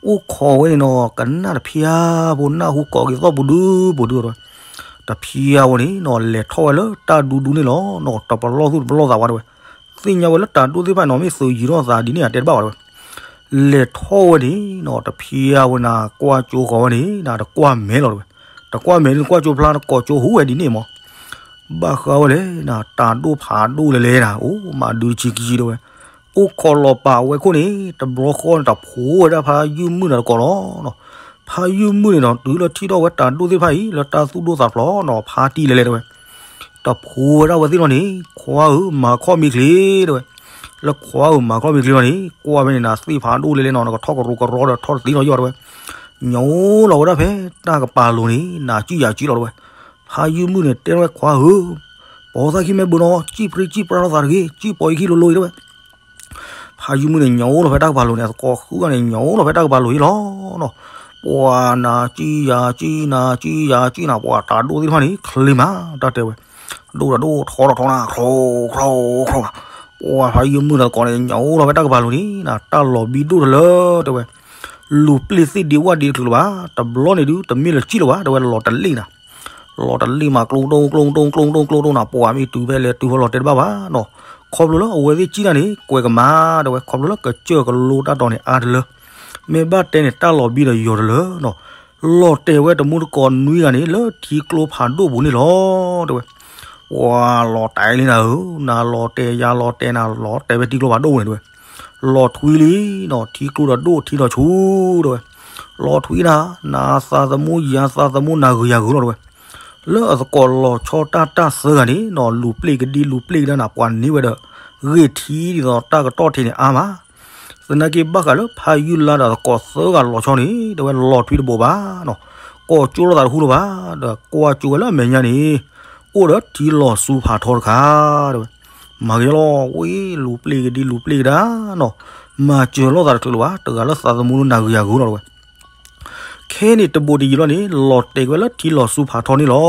အိၣ်ခိးဝဲန့ၣ်နီၤ ကနၣ်တဖျါဖိနၢ်ဟူကိးက့ၤသီၣ်ပူၤဒုပူၤဒုဒီး, တဖျါဖိန့ၣ်နီၤ လဲၤထီၣ်ဝဲလၢတၢ်ဒူဒူန့ၣ်လီၤနီၤ, တပလီၢ်သူၣ်တပလီၢ်သးဝဲတဲဝဲ. သ့ၣ်ညါဝဲလၢတၢ်ဒိၣ်သ့ၣ်တဖၣ်နီၤ မ့ၢ်သုးယံၤထီၣ်သးဒ်န့ၣ် အတဲတဘၣ်ဝဲတဲဝဲ. လဲၤထီၣ်ဝဲန့ၣ်နီၤ တဖျါဝဲနၤ ကွၢ်ကၠိဃီၤဝဲန့ၣ်နၤ တကွၢ်မဲာ်လီၤတဲဝဲ. တကွၢ်မဲာ်န့ၣ် ကွၢ်ကၠိဖျါ တကိးကၠိဟူးဝဲဒ်န့ၣ်မး. ဘၣ်ဃးဝဲလဲၣ်နၤ တၢ်ဒိၣ်ဖးဒိၣ်လဲၤလဲၤနၤ အိၣ်မးဒုးဆံကယံၤတဲဝဲ. အိၣ်ခိးလီၤပာ်ဝဲခိၣ်န့ၣ် တဘျီဃီန့ၣ် တဖိးဝဲဒၣ်ဖါယုၢ်မုၣ်နၤတကိးလီၤနီၤ. ဖါယုၢ်မုၣ်န့ၣ်နီၤ တုၤလၢထံၣ်ထီၣ်ဝဲတၢ်ဒိၣ်သ့ၣ်တဖၣ်အံၤ လၢတၢ်သူၣ်ဒိၣ်သးဖျိးနီၤ ဖါတံၢ်လဲၤလဲၤတဲဝဲ. တဖိးဝဲဒၣ်ဝဲသ့ၣ်လီၤန့ၣ် ခွါဧၢ မၤခီၣ်မ့ၢ်ချ့တဲဝဲ. လၢခွါဧၢ မၤခီၣ်မ့ၢ်ချ့လီၤန့ၣ် ကွၢ်ဝဲန့ၣ်နၤ သ့ၣ်ဖးဒိၣ်လဲၤလဲၤနီၤ နကထီၣ်ကရူၢ်ကရၢဒီးထီၣ်တသ့လီၤယီၢ်တဲဝဲ. ညိလီၤဝဲဒၣ်ဖဲတၢ်ကပၤလိၤန့ၣ် နၤစံၣ်ယၤစံၣ်လီၤတဲဝဲ. ဖါယုၢ်မုၣ်န့ၣ် တဲထီၣ်ဝဲခွါဧၢ, ပိာ်သးခံမ့ၢ်ဘၣ်နီၤ စံၣ်ပြံစံၣ်ပြါလိာ်သးတဂ့ၤ, စံၣ်ပိာ်အံၤခံလိၤလိၤအံၤတဲဝဲ. ဖါယုၢ်မုၣ်န့ၣ် ညိလီၤဖဲတၢ်ကပၤလိၤန့ၣ် အသကိးဃုဂၤန့ၣ် ညိလီၤဖဲတၢ်ကပၤလိၤအံၤလီၤနီၤ. ပှၤနၤစံၣ်ယၤစံၣ် နၤစံၣ်ယၤစံၣ်နၤ ပှၤတၢ်ဒိၣ်သ့ၣ်တဖၣ်န့ၣ် ချ့မး တၢ်တဲဝဲ. ဒိၣ်ဒီးဒိၣ် ထီဒီးထီနၤ ခီခီခီ, ပှၤဖါယုၢ်မုၣ်ဒီးသကိးန့ၣ် ညိလီၤဖဲတၢ်ကပၤလိၤန့ၣ်နၤ တၢ်လီၤဘံဒိၣ်တလၢတဲဝဲ. လူၤပျ့ၢ်သ့ၣ်ဒံးဝၣ်ဒံးတချုးလၢၤဘၣ်, တဘျီန့ၣ်ဒုး တမ့ၢ်လၢၤစံၣ်လၢၤဘၣ် တဲဝဲ လီၤတလ့ၣ်နၤ. လီၤတလ့ၣ်မး ကျိတိၢ်ကျိတိၢ်ကျိတိၢ်ကျိတိၢ်နၤ ပှၤမ့ၢ်တုၤဖဲလဲၣ်တုၤဖဲလဲၣ်တဲတဘၣ်ဘၣ်နီၤ. ခီဖျိလၢအဝဲသ့ၣ်စံၣ်တၢ်န့ၣ် ကွဲးကမၣ်တဲဝဲ ခီဖျိလၢကစၢၢ်ကလိတၢ်တီၤန့ၣ်အါတလၢ, မ့ၢ်ဘၣ်တဲန့ၣ် တၢ်လီၤဘံဒီးယိာ်တလၢနီၤ. လီၤတဲာ်ဝဲတမူတကိးနွံဂၤန့ၣ် လၢထံကျိဖးဒိၣ်ပူၤန့ၣ်လီၤတဲဝဲ. ပှၤလီၤတဲာ်လံနၤဧၢ, နၤလီၤတဲာ်ယၤလီၤတဲာ်နၤ လီၤတဲာ်ဝဲထံကျိဖးဒိၣ်ပူၤန့ၣ်တဲဝဲ. လီၤထွံလံနီၤ ထံကျိဒီးဒိၣ်ထံဒီးဆူတဲဝဲ. လီၤထွံနၤ နၤသးသမူယၤသးသမူနၤဂုၤယၤဂုၤလီၤတဲဝဲ. လၢအသကိးလီၤဆီတၢ်တၢ်သၢဂၤန့ၣ်နီၤ လူၤပျ့ၢ်ကဒံလူၤပျ့ၢ်ကဒါနၤ ပှၤန့ၢ်ဝဲဒီး ဂ့ၢ်ထံဒ်သိးတၢ်ကတီၢ်ထံးန့ၣ်အါမး. သနာ်က့ဘၣ်ဃးလၢဖးယုၢ်လါဒီးသကိးသၢဂၤလီၤဆီန့ၣ် တဲဝဲလီၤထွံတဘိးဘၣ်နီၤ, ကိးကၠိလိာ်သးတဟူလၢၤဘၣ်, ဒီးကွၢ်ကၠိဝဲလၢအမဲာ်ညါန့ၣ် အိၣ်ဒီးထံလီၤဆူဖးထီတခါ, တဲဝဲ, မၤက့ၤလီၤဝဲ လူၤပျ့ၤကဒံလူၤပျ့ၤကဒါနီၤ, မၤစၢၤလိာ်သးတချုးလၢၤဘၣ်, တဂၤလၢသးသမူနၤဂ့ၤယၤဂ့ၤလီၤ တဲဝဲ ခဲန့ၣ်တဘိးတယံၤလီၤန့ၣ် လီၤတဲာ်ကွံာ်လၢထံလီၤဆူဖးထီန့ၣ်လီၤ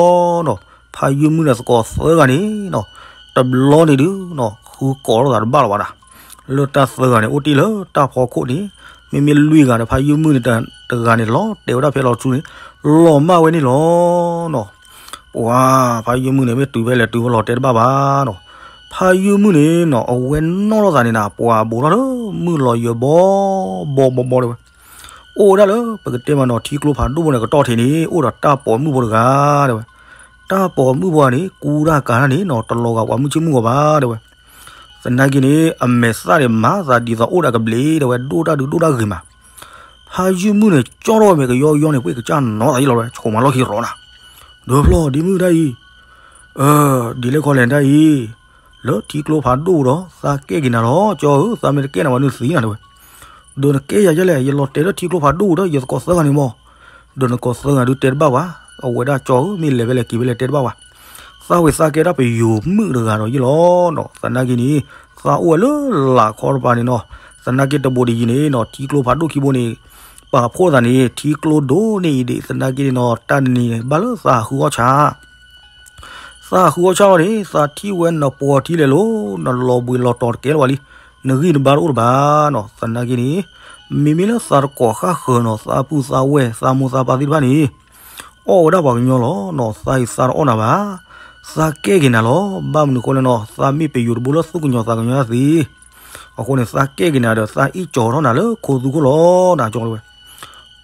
နီၤ, ဖးယုၢ်မုၣ်န့ၣ်သကိးသၢဂၤန့ၣ်နီၤ, တဘျီန့ၣ်ဒုးနီၤ ဃုကိးလိာ်သးတဘၣ်လၢၤဘၣ်ဒၣ်, လၢတၢ်သၢဂၤန့ၣ်အိၣ်တ့ၢ်လၢတၢ်ဖီခိၣ်န့ၣ်, မ့မ့ၢ်လွံၢ်ဂၤဒီးဖးယုၢ်မုၣ်န့ၣ်တဂၤန့ၣ် လီၤတဲာ်ဝဲဒၣ်ဖဲလီၤဆူန့ၣ် လီၤမၢ်ဝဲန့ၣ်လီၤနီၤ, ပှၤဖးယုၢ်မုၣ်န့ၣ် မ့ၢ်တုၤဖဲလဲၣ်တုၤဖဲလီၤတဲာ်တဘၣ်ဘၣ်နီၤ, ဖးယုၢ်မုၣ်န့ၣ်နီၤ အဝဲနီၣ်လိာ်သးန့ၣ်နၤ ပှၤဘူးထီၣ်လၢမုၢ်လီၤယၢၤဘီဘီဘီဘီတဲဝဲ အိၣ်ဝဲဒၣ်လၢပကတဲမးနီၤ ထံကျိဖးဒိၣ်န့ၣ်ကတီၢ်ထံးန့ၣ် အိၣ်ဒီးတၢ်ပိာ်မုၣ်ဖိတဂၤတဲဝဲ, တၢ်ပိာ်မုၣ်ဖိန့ၣ် ကူတၢ်ကၤတၢ်န့ၣ်နီၤ တလီၤဂာ်ပှၤမုၢ်ဆ့ၣ်မုၢ်ဂီၤဘၣ်တဲဝဲ, သနာ်က့န့ၣ် အမဲာ်သၣ်န့ၣ်မၤသးဒ်သိးအိၣ်ဒီးကဘျံးတဲဝဲ ဒိၣ်တၢ်ဒုးဒိၣ်တၢ်ဂ့ၤမး, ဖးယုၢ်မုၣ်န့ၣ် ကၠီထီၣ်ဝဲမဲာ်ကယီကယီန့ၣ် ပှ့ၢ်ကစၢ်နီၤသးယံလီၤဝဲ ဆိးမၤလီၢ်ခံရီနၤ, ဒီးဖျီၣ်ဒ်မုၣ်တၢ်အံၤ ဒ်လဲၣ်ခီလဲၣ်တၢ်အံၤ, လၢထံကျိဖးဒိၣ်ဒီး သးကဲက့ၤနၤလီၤ ကၠီဧၢ သးမ့ၢ်တကဲနၤဘၣ်နုၤသံနၤတဲဝဲ, ဒီးနကဲယၤယဲလဲၣ် ယလီၤတဲာ်လၢထံကျိဖးဒိၣ်ဒီး ယသကိးသၢဂၤန့ၣ်မး, ဒီးနသကိးသၢဂၤဒုးတဲတဘၣ်ဘၣ်, အဝဲဒၣ်ကၠီဧၢ မ့ၢ်လဲၤဖဲလဲၣ်က့ၤဖဲလဲၣ်တဲတဘၣ်ဘၣ်, သးဝံၤသးကဲဒၣ်ပယိၤမုၣ်တဂၤဒီးယံလီၤနီၤ သနာ်က့န့ၣ်, သးအိၣ်ဝဲလၢလာ်ခီတပၤန့ၣ်နီၤ, သနာ်က့တဘိးတယံၤန့ၣ်နီၤ ထံကျိဖးဒိၣ်ခံဘိန့ၣ် ပာ်ဖှိၣ်သးန့ၣ် ထံကျိဒိၣ်န့ၢ်အံၤဒံး သနာ်က့န့ၣ်နီၤ တၢ်တနံၤန့ၣ် ဘၣ်လၢသးဟးဃုအီၣ်ဆၣ် သးဟးဃုအီၣ်ဆၣ်လီၤန့ၣ် သးထံၣ်ဝဲနပှီၤထံလဲၤလိၤ နလီၤဘှံးလီၤတီၤတကဲလၢၤဘၣ်လံ, နဂံၢ်နဘါတအိၣ်လၢၤဘၣ်နီၤ သနာ်က့န့ၣ်, မ့မ့ၢ်လၢသးတကိးဃၣ်ဃၢၤနီၤ သးပုၢ်သးဝဲၢ် သးမိၢ်သးပၢ်သ့ၣ်တဖၣ်န့ၣ်, အီၣ်ဝဲဒၣ်ပှၤကညီလီၤနီၤ သးအံၤသးတအီၣ်နၤဘၣ်, သးကဲက့ၤနၤလီၤ ဘၣ်မနုၤအဃိလဲၣ်နီၤ သးမ့ၢ်ပယိၤတဘိလၢသူၣ်ကညီၤသးကညီၤသ့ အဃိန့ၣ် သးကဲက့ၤနၤဒီး သးအ့ၣ်ကၠီၤထီၣ်နၤလၢခိသူခိၣ်လီၤ နၤကၠီဝဲ,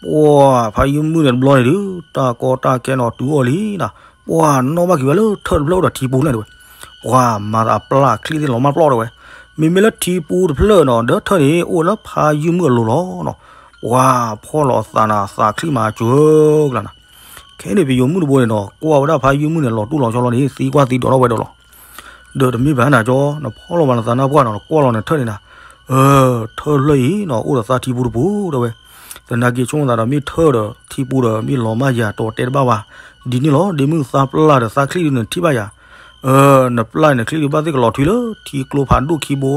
ပှၤဖးယုၢ်မုၣ်န့ၣ်တဘျီန့ၣ်ဒုး တၢ်ကီတၢ်ခဲနီၤတုၤအီၤလံနီၤ, ပှၤနီၣ်ဘၣ်က့ၤဝဲလၢထၢၣ်တဖျၢၣ်အိၣ်ဒီးထံပူၤန့ၣ်တဲဝဲ, ပှၤမၤသးအပျၢ်ချံသ့ၣ်လီၤမၢ်ပျီၢ်တဲဝဲ, မ့မ့ၢ်လၢထံပူၤတဖျၢၣ်နီၤ ဒီးထၢၣ်န့ၣ် အိၣ်လၢဖးယုၢ်မုၣ်အလိၤလီၤနီၤ, ပှၤဖီၣ်လီၤအသးနၤ သးချံမၤစၢၤကလါနၤ ခဲန့ၣ်ပယိၤမုၣ်တဘိန့ၣ်နီၤ ကွၢ်ဝဲဒၣ်ဖးယုၢ်မုၣ်န့ၣ် လီၤတူၢ်လီၤဆီလီၤန့ၣ် သံကွၢ်သံဒိးထီၣ်ဝဲဒီးလီၤ, ဒီးတမ့ၢ်ဘၣ်နၤကၠီ နဖီၣ်လီၤမးနသးနါပှၢ်နီၤ နကွၢ်လီၤနထၢၣ်န့ၣ်နၤ, ထၢၣ်တဖျၢၣ်အံၤနီၤ အိၣ်ဒီးသးထံပူၤတပူၤတဲဝဲ, သနာ်က့ဆိကမိၣ်သးဒီးမ့ၢ်ထၢၣ်ဒီးထံပူၤဒီးမ့ၢ်လီၤမၢ်ယၤတီၤတဲတဘၣ်ဘၣ်, ဒ်န့ၣ်လီၤ ဒ့မုၣ်သးပျၢ်ဒီးသးချံဒုးနထံၣ်ဘၣ်ယၤ, နပျၢ်နချံဒုးဘၣ်သ့ၣ်ကလီၤထွံလၢ ထံကျိဖးဒိၣ်ခံဘိ,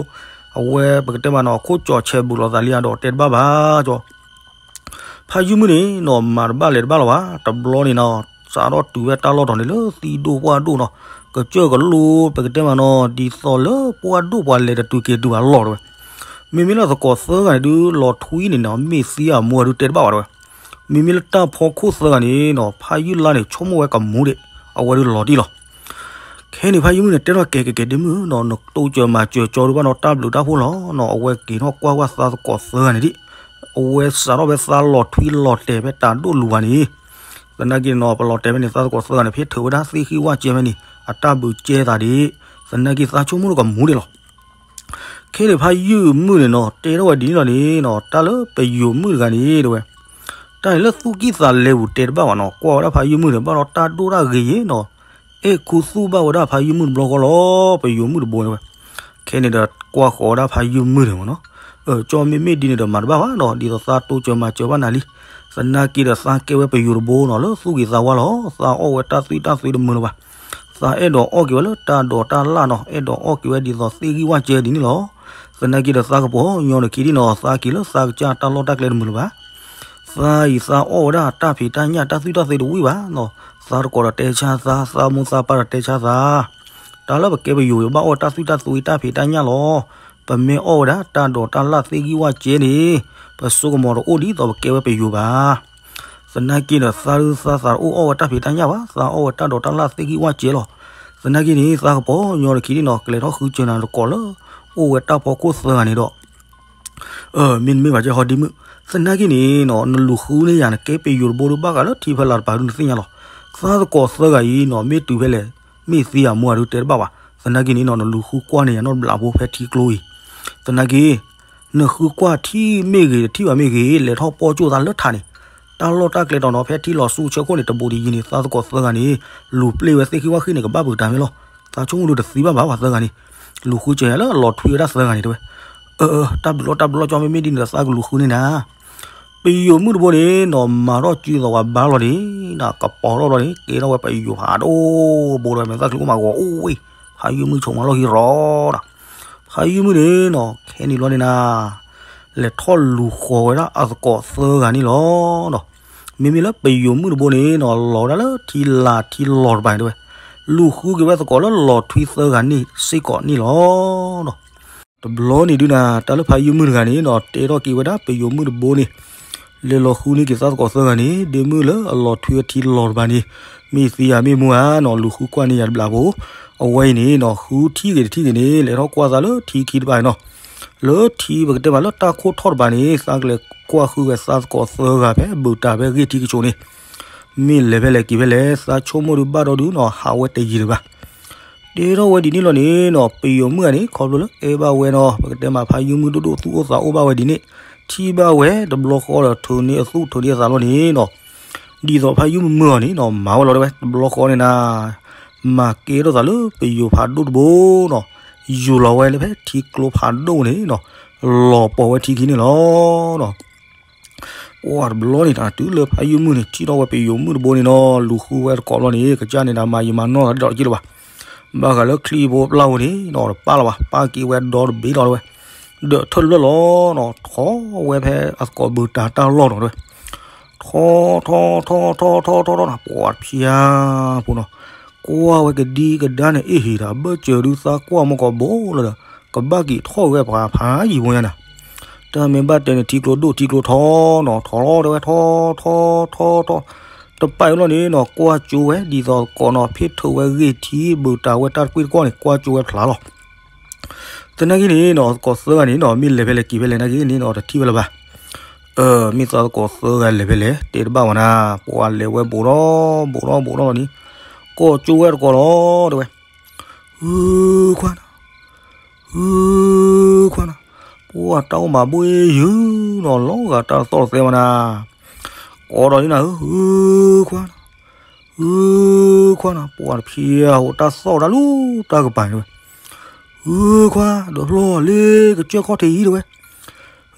အဝဲပကတဲမးနီၤ ခိၣ်ကၠီၤဆဲးဘူးလိာ်သးလံဧါဒီးတဲတဘၣ်ဘၣ်ကၠီ ဖးယုၢ်မုၣ်န့ၣ်နီၤ မၤတဘၣ်လဲၤတဘၣ်လီၤဘၣ်, တဘျီန့ၣ်နီၤ စးထီၣ်တုၤဝဲတၢ်လီၢ်တီၤန့ၣ်လၢသံဒိၣ်ပှၢ်ဒိၣ်နီၤ, ကစၢၢ်ကလိပကတဲမးနီၤ ဒ်သိးလၢပှၢ်ဒိၣ်ပှၤလဲၤတတုၤက့ၤတုၤဘၣ်လီၤတဲဝဲ, မ့မ့ၢ်လၢသကိးသၢဂၤန့ၣ်ဒုး လီၤထွံန့ၣ်နီၤ မ့ၢ်သံအမူအဒုးတဲတဘၣ်ဘၣ်တဲဝဲ, မ့မ့ၢ်လၢတၢ်ဖီခိၣ်သၢဂၤန့ၣ်နီၤ ဖးယုၢ်လါန့ၣ် ဆိကမိၣ်ဝဲကမူဒံး, အဝဲဒုးလီၤတံၢ်လီၤ ခဲန့ၣ်ဖးယုၢ်မုၣ်န့ၣ် တဲထီၣ်ကဲကဲကဲဒ့မုၣ်နီၤ နတိစၢၤမၤစၢၤကၠီဒုးဘၣ်နီၤ တၢ်ဘျုးတၢ်ဖှိၣ်လီၤနီၤ အဝဲက့ၤထီၣ်ကွၢ်ကွၢ်သးသကိးသၢဂၤန့ၣ်ဒံး, အဝဲစးထီၣ်ဖဲသးလီၤထွံလီၤတဲာ်ဖဲတၢ်ဒိၣ်လူၤဘၣ်န့ၣ်, သနာ်က့နီၤ ပလီၤတဲာ်ဖဲန့ၣ် သးသကိးသၢဂၤန့ၣ် ဖဲထုးဝဲဒၣ်သ့ၣ်ဃံဝၣ်ကဲဖဲန့ၣ် အတၢ်ဘျုးကဲသးဒံး, သနာ်က့သးဆိကမိၣ်လၢကမူဒံးလီၤ ခဲန့ၣ်ဖးယုၢ်မုၣ်န့ၣ်နီၤ တဲထီၣ်ဝဲဒ်န့ၣ်လီၤန့ၣ်နီၤ တၢ်လၢပယိၤမုၣ်တဂၤန့ၣ်တဲဝဲ, တၢ်န့ၣ်လၢသူၣ်ကံၢ်သးလဲပူၤတဲတဘၣ်ဘၣ်နီၤ ကွၢ်ဝဲဒၣ်ဖးယုၢ်မုၣ်န့ၣ် ဘၣ်ဒီးတၢ်ဒိၣ်တၢ်ဂ့ၤယဲနီၤ, အဲၣ်ခူသူၣ်ဘၣ်ဝဲဒၣ်ဖးယုၢ်မုၣ်တဘျီဃီလီၤ ပယိၤမုၣ်တဘိန့ၣ်ဝဲ, ခဲန့ၣ်ဒီးကွၢ်ဃီၤဝဲဒၣ်ဖးယုၢ်မုၣ်န့ၣ်မ့ၢ်နီၤ, အၢ ကၠီမ့မ့ၢ်ဒ်န့ၣ်ဒီးမၤတဘၣ်ဘၣ်နီၤ ဒ်သိးသးတိစၢၤမၤစၢၤဘၣ်နၤလံ, သနာ်က့ဒီးသးကဲဝဲပယိၤတဘိနီၤ လၢသူၣ်ဂ့ၤသးဝါလီၤ သးအီၣ်ဝဲတၢ်သွံၣ်တၢ်သွဲတမုာ်လၢၤဘၣ် သးအဲၣ်ဒိးအီၣ်က့ၤဝဲလၢတၢ်ဒိးတၢ်လၣ်နီၤ အဲၣ်ဒိးအီၣ်က့ၤဝဲဒ်သိးသ့ၣ်ဂံၢ်ဝၣ်ကဲဒ်န့ၣ်လီၤ. သနာ်က့ဒီးသးကပီၤညီနုၢ်ခံဒ်နီၤ သးက့ၤလၢသးကစၢ်တၢ်လီၢ်တၢ်ကျဲတမုာ်လၢၤဘၣ်. သးအံၤသးအီၣ်ဝဲဒၣ်တၢ်ဖံးတၢ်ညၣ်တၢ်သွံၣ်တၢ်သွဲတဝံၣ်ဘၣ်နီၤ. သးတကိးဒီးတဲဆါသး သးမိၢ်သးပၢ်ဒီးတဲဆါသး တၢ်လၢပကဲပယိၤ ပဘၣ်အီၣ်ဝဲတၢ်သွံၣ်တၢ်သွဲတၢ်ဖံးတၢ်ညၣ်လီၤ. ပမ့ၢ်အီၣ်ဝဲဒၣ်တၢ်ဒိးတၢ်လၣ်သ့ၣ်ဂံၢ်ဝၣ်ကဲန့ၣ် ပစိကမီၤတအိၣ်ဒ်သိးပကဲဝဲပယိၤဘၣ်. သနာ်က့ဒီးသးဒုးသးသးတအိၣ်အီၣ်ဝဲတၢ်ဖံးတၢ်ညၣ်ဘၣ်, သးအီၣ်ဝဲတၢ်ဒိးတၢ်လၣ်သ့ၣ်ဂံၢ်ဝၣ်ကဲလီၤ. သနာ်က့န့ၣ် သးကပီၤညီနုၢ်ခံဒ်နီၤ ကလဲၤထီၣ်ဃုစၢၤနၤတကိးလၢ အိၣ်ဝဲတၢ်ဖီခိၣ်သၢဂၤန့ၣ်ဒီး မ့တမ့ၢ်ဘၣ်ကဲဟီဒ်မုၢ်, သနာ်က့န့ၣ်နီၤ နလူၤဃုန့ၢ်ယၤ နကဲပယိၤတဘိဒုးဘၣ်ဃးလၢထံဖီလာ်တပၤဒုးနသ့ၣ်ညါလီၤ. သးသကိးသၢဂၤအံၤနီၤ မ့ၢ်တုၤဖဲလဲၣ် မ့ၢ်သံအမူအဒုးတဲတဘၣ်ဘၣ်. သနာ်က့န့ၣ်နီၤ နလူၤဃုကွၢ်န့ၢ်ယၤနီတဘျီဖိဖဲထံကျိအံၤ. သနာ်က့ နဃုကွၢ်ထံၣ်မ့ၢ်ဂ့ၤ တထံၣ်ဘၣ်မ့ၢ်ဂ့ၤ လဲၤထီၣ်ပီၢ်ကၠိၣ်သးလၢထးန့ၣ်, တၢ်လီၢ်တၢ်ကျဲတီၤနီၤ ဖဲထံလီၤဆူဆၢခိၣ်န့ၣ် တဘူးတယံၤန့ၣ် သးသကိးသၢဂၤန့ၣ် လူၤပျ့ၢ်ဝဲသ့ၣ်ဃံဝၣ်ဃံန့ၣ် ကဘၣ်ဘုးတၢ်မ့ၢ်လီၤ. သးဆိကမိၣ်ဒုးတသံဘၣ်ဘၣ်ပှၤသၢဂၤန့ၣ်, လူၤဃုစၢၤယၤလၢအလီၤထွံဝဲဒၣ်သၢဂၤန့ၣ်တဲဝဲ. အၢ တၢ်ဘျီတၢ်ဘျီကၠီ မ့မ့ၢ်ဒ်န့ၣ်ဒီး သးကလူၤဃုန့ၢ်နၤ. ပယိၤမုၣ်တဘိန့ၣ်နီၤ မၤထီၣ်စုသဝးဘါလီၤန့ၣ်နီၤ ကပီၤထီၣ်လီၤန့ၣ် ကဲထီၣ်ဝဲပယိၤဖးဒိၣ်ဘိဒီး မ့ၢ်သးကလူၤမၤဂီၤအိၣ်ဝဲ, ဖးယုၢ်မုၣ်ဆိးမးလီၢ်ခံရီဒီး ဖးယုၢ်မုၣ်န့ၣ်နီၤ ခဲန့ၣ်လီၤန့ၣ်နၤ လဲၤထီၣ်လူၤဃီၤဝဲဒၣ်အသကိးသၢဂၤန့ၣ်လီၤ. မ့မ့ၢ်လၢပယိၤမုၣ်တဘိန့ၣ်နီၤ လီၤဝဲဒၣ်လၢထံလာ်ထံလီၤတပၤန့ၣ်တဲဝဲ, လူၤဃုက့ၤဝဲသကိးလၢလီၤထွံသၢဂၤန့ၣ်စ့ၢ်ကီးန့ၣ်လီၤ. တဘျီန့ၣ်ဒုးနၤ တၢ်လၢဖးယုၢ်မုၣ်တဂၤန့ၣ်နီၤ တဲထီၣ်က့ၤဝဲဒၣ်ပယိၤမုၣ်တဘိန့ၣ် လဲၤလီၤဃုန့ၢ်က့ၤသးသကိးသၢဂၤန့ၣ် ဒ့မုၣ်လၢအလီၤထွံဝဲထံလီၤတပၤန့ၣ် မ့ၢ်သံယၤမ့ၢ်မူဧါနီၤ လူၤဃုကွၢ်န့ၢ်ယၤတဘျီဖိ, အဝဲအံၤန့ၣ်နီၤ ဃုထံၣ်ဂ့ၤတထံၣ်ဂ့ၤန့ၣ် လဲၤထီၣ်ကွၢ်သးလၢထံခံတပၤန့ၣ်နီၤ, လၢထံပကတဲမးလၢတၢ်ခိၣ်ထီၣ်တပၤန့ၣ် သးကလဲၤကွၢ်ဃုဝဲသးသကိးသၢဂၤဖဲဘုးတၢ်ဖဲဂ့ၢ်ထံကဆိးန့ၣ် မ့ၢ်လဲၤဖဲလဲၣ်က့ၤဖဲလဲၣ် သးဆိကမိၣ်ဒုးဘၣ်ဒီဒုးနီၤ ဟးဝဲတယံၤတဘၣ်. တဲထီၣ်ဝဲဒ်န့ၣ်လီၤန့ၣ်နီၤ ပယိၤမုၣ်ဂၤန့ၣ် ခီဖျိလၢအဲၣ်ဘၣ်ဝဲနီၤ ပကတဲမးဖးယုၢ်မုၣ်ဒိၣ်ဒိၣ်သူၣ်အိၣ်သးအိၣ်ဘၣ်ဝဲဒ်န့ၣ် ထံၣ်ဘၣ်ဝဲတဘျီဃီဒီး ထုးန့ၢ်အသူၣ်ထုးန့ၢ်အသးလီၤန့ၣ်နီၤ ဒ်သိးဖးယုၢ်မုၣ်မုၢ်အီၤန့ၣ်နီၤ မၤဝဲလီၤတဲဝဲ တဘျီဃီန့ၣ်နၤ မၤကဲထီၣ်သးလၢပယိၤဖးဒိၣ်တဘိနီၤ ယူၤလီၤဝဲလၢဖဲထံကျိဖးဒိၣ်န့ၣ်နီၤ လီၤပီၤဝဲထံခံန့ၣ်လီၤ. ပှၤတဘျီန့ၣ်နၤ တုၤလၢဖးယုၢ်မုၣ်န့ၣ် ထံၣ်ထီၣ်ဝဲပယိၤမုၣ်တဘိန့ၣ်နီၤ လူၤဃုဝဲသကိးလီၤန့ၣ် ကစၢ်န့ၣ်နၤ မၤယံာ်မၤနီၢ်သးဒ်သိးက့လၢၤဘၣ်. ဘၣ်ဃးလၢချံဖိပျၢ်ဖိန့ၣ်နီၤ တပာ်လၢၤဘၣ် ပာ်က့ၤဝဲဒီတဘ့ၣ်လီၤတဲဝဲ ဒီးထၢၣ်တဖျၢၣ်လီၤနီၤ ထီၣ်ဝဲဖဲအသကိးဘုးတၢ်တၢ်လီၢ်နီၤတဲဝဲ ထီၣ်ထီၣ်ထီၣ်ထီၣ်ထီၣ်ထီၣ်ထီၣ်ထီၣ်နၤ ပှၤတဖျါဖိနီၤ ကွၢ်ဝဲကဒံကဒါန့ၣ် အ့ၣ်ဟ့ၣ်ဒီး ဘၢၣ်စၢၤဒုးသးကွၢ်မီၢ်ကီးဘိလီၤဒီး ကဘၣ်က့ၤထီၣ်ဝဲပှၤဖးယံာ်ဖိညါနၤ တၢ်မ့ၢ်ဘၣ်တဲန့ၣ် ထံကျိဒိၣ်ထံကျိထီနီၤ ထီထီၣ်တဲဝဲ ထီထီၣ်ထီထီၣ်ထီထီၣ် တပာ်အလီၢ်န့ၣ်နီၤ ကွၢ်ကၠိဝဲ ဒ်သိးသကိးနီၤ ဖ့ၣ်ထုးဝဲဂ့ၢ်ထံ ဘုးတၢ်ဝဲတၢ်တကွ့ၢ်တကွီၢ်န့ၣ် ကွၢ်ကၠိဝဲဖျါလီၤ. သနာ်က့န့ၣ်နီၤ သကိးသၢဂၤန့ၣ်နီၤ မ့ၢ်လဲၤဖဲလဲၣ်က့ၤဖဲလဲၣ်နာ်က့န့ၣ်နီၤ တထံၣ်ဝဲလၢၤဘၣ်. အၢ မ့ၢ်သးသကိးသၢဂၤလဲၤဖဲလဲၣ် တဲတဘၣ်ဝဲနၤ ပှၤလဲၤဝဲဘူးဒီး ဘူးဒီး ဘူးဒီးလီၤန့ၣ် ကိးကၠိဝဲသကိးလီၤ တဲဝဲ ဧၢ ခွါနၤ ဧၢ ခွါနၤ ပှၤတၢ်အိၣ်မၤဘူၣ်အ့ၣ်ယုၢ်နီၤ လီၤဂာ်တၢ်တသီၣ်တသဲဝဲနၤ ကိးဒီးန့ၣ်နၤ ဧၢ ခွါနၤ ဧၢ ခွါနၤ ပှၤတဖျါအိၣ်တၢ်သီၣ်တၢ်လူၤတၢ်ကပၤန့ၣ်ဝဲ ဧၢ ခွါ ဒၢဖျီၣ်လ့ကစၢၢ်ခီၣ်ထံးအံၤတဲဝဲ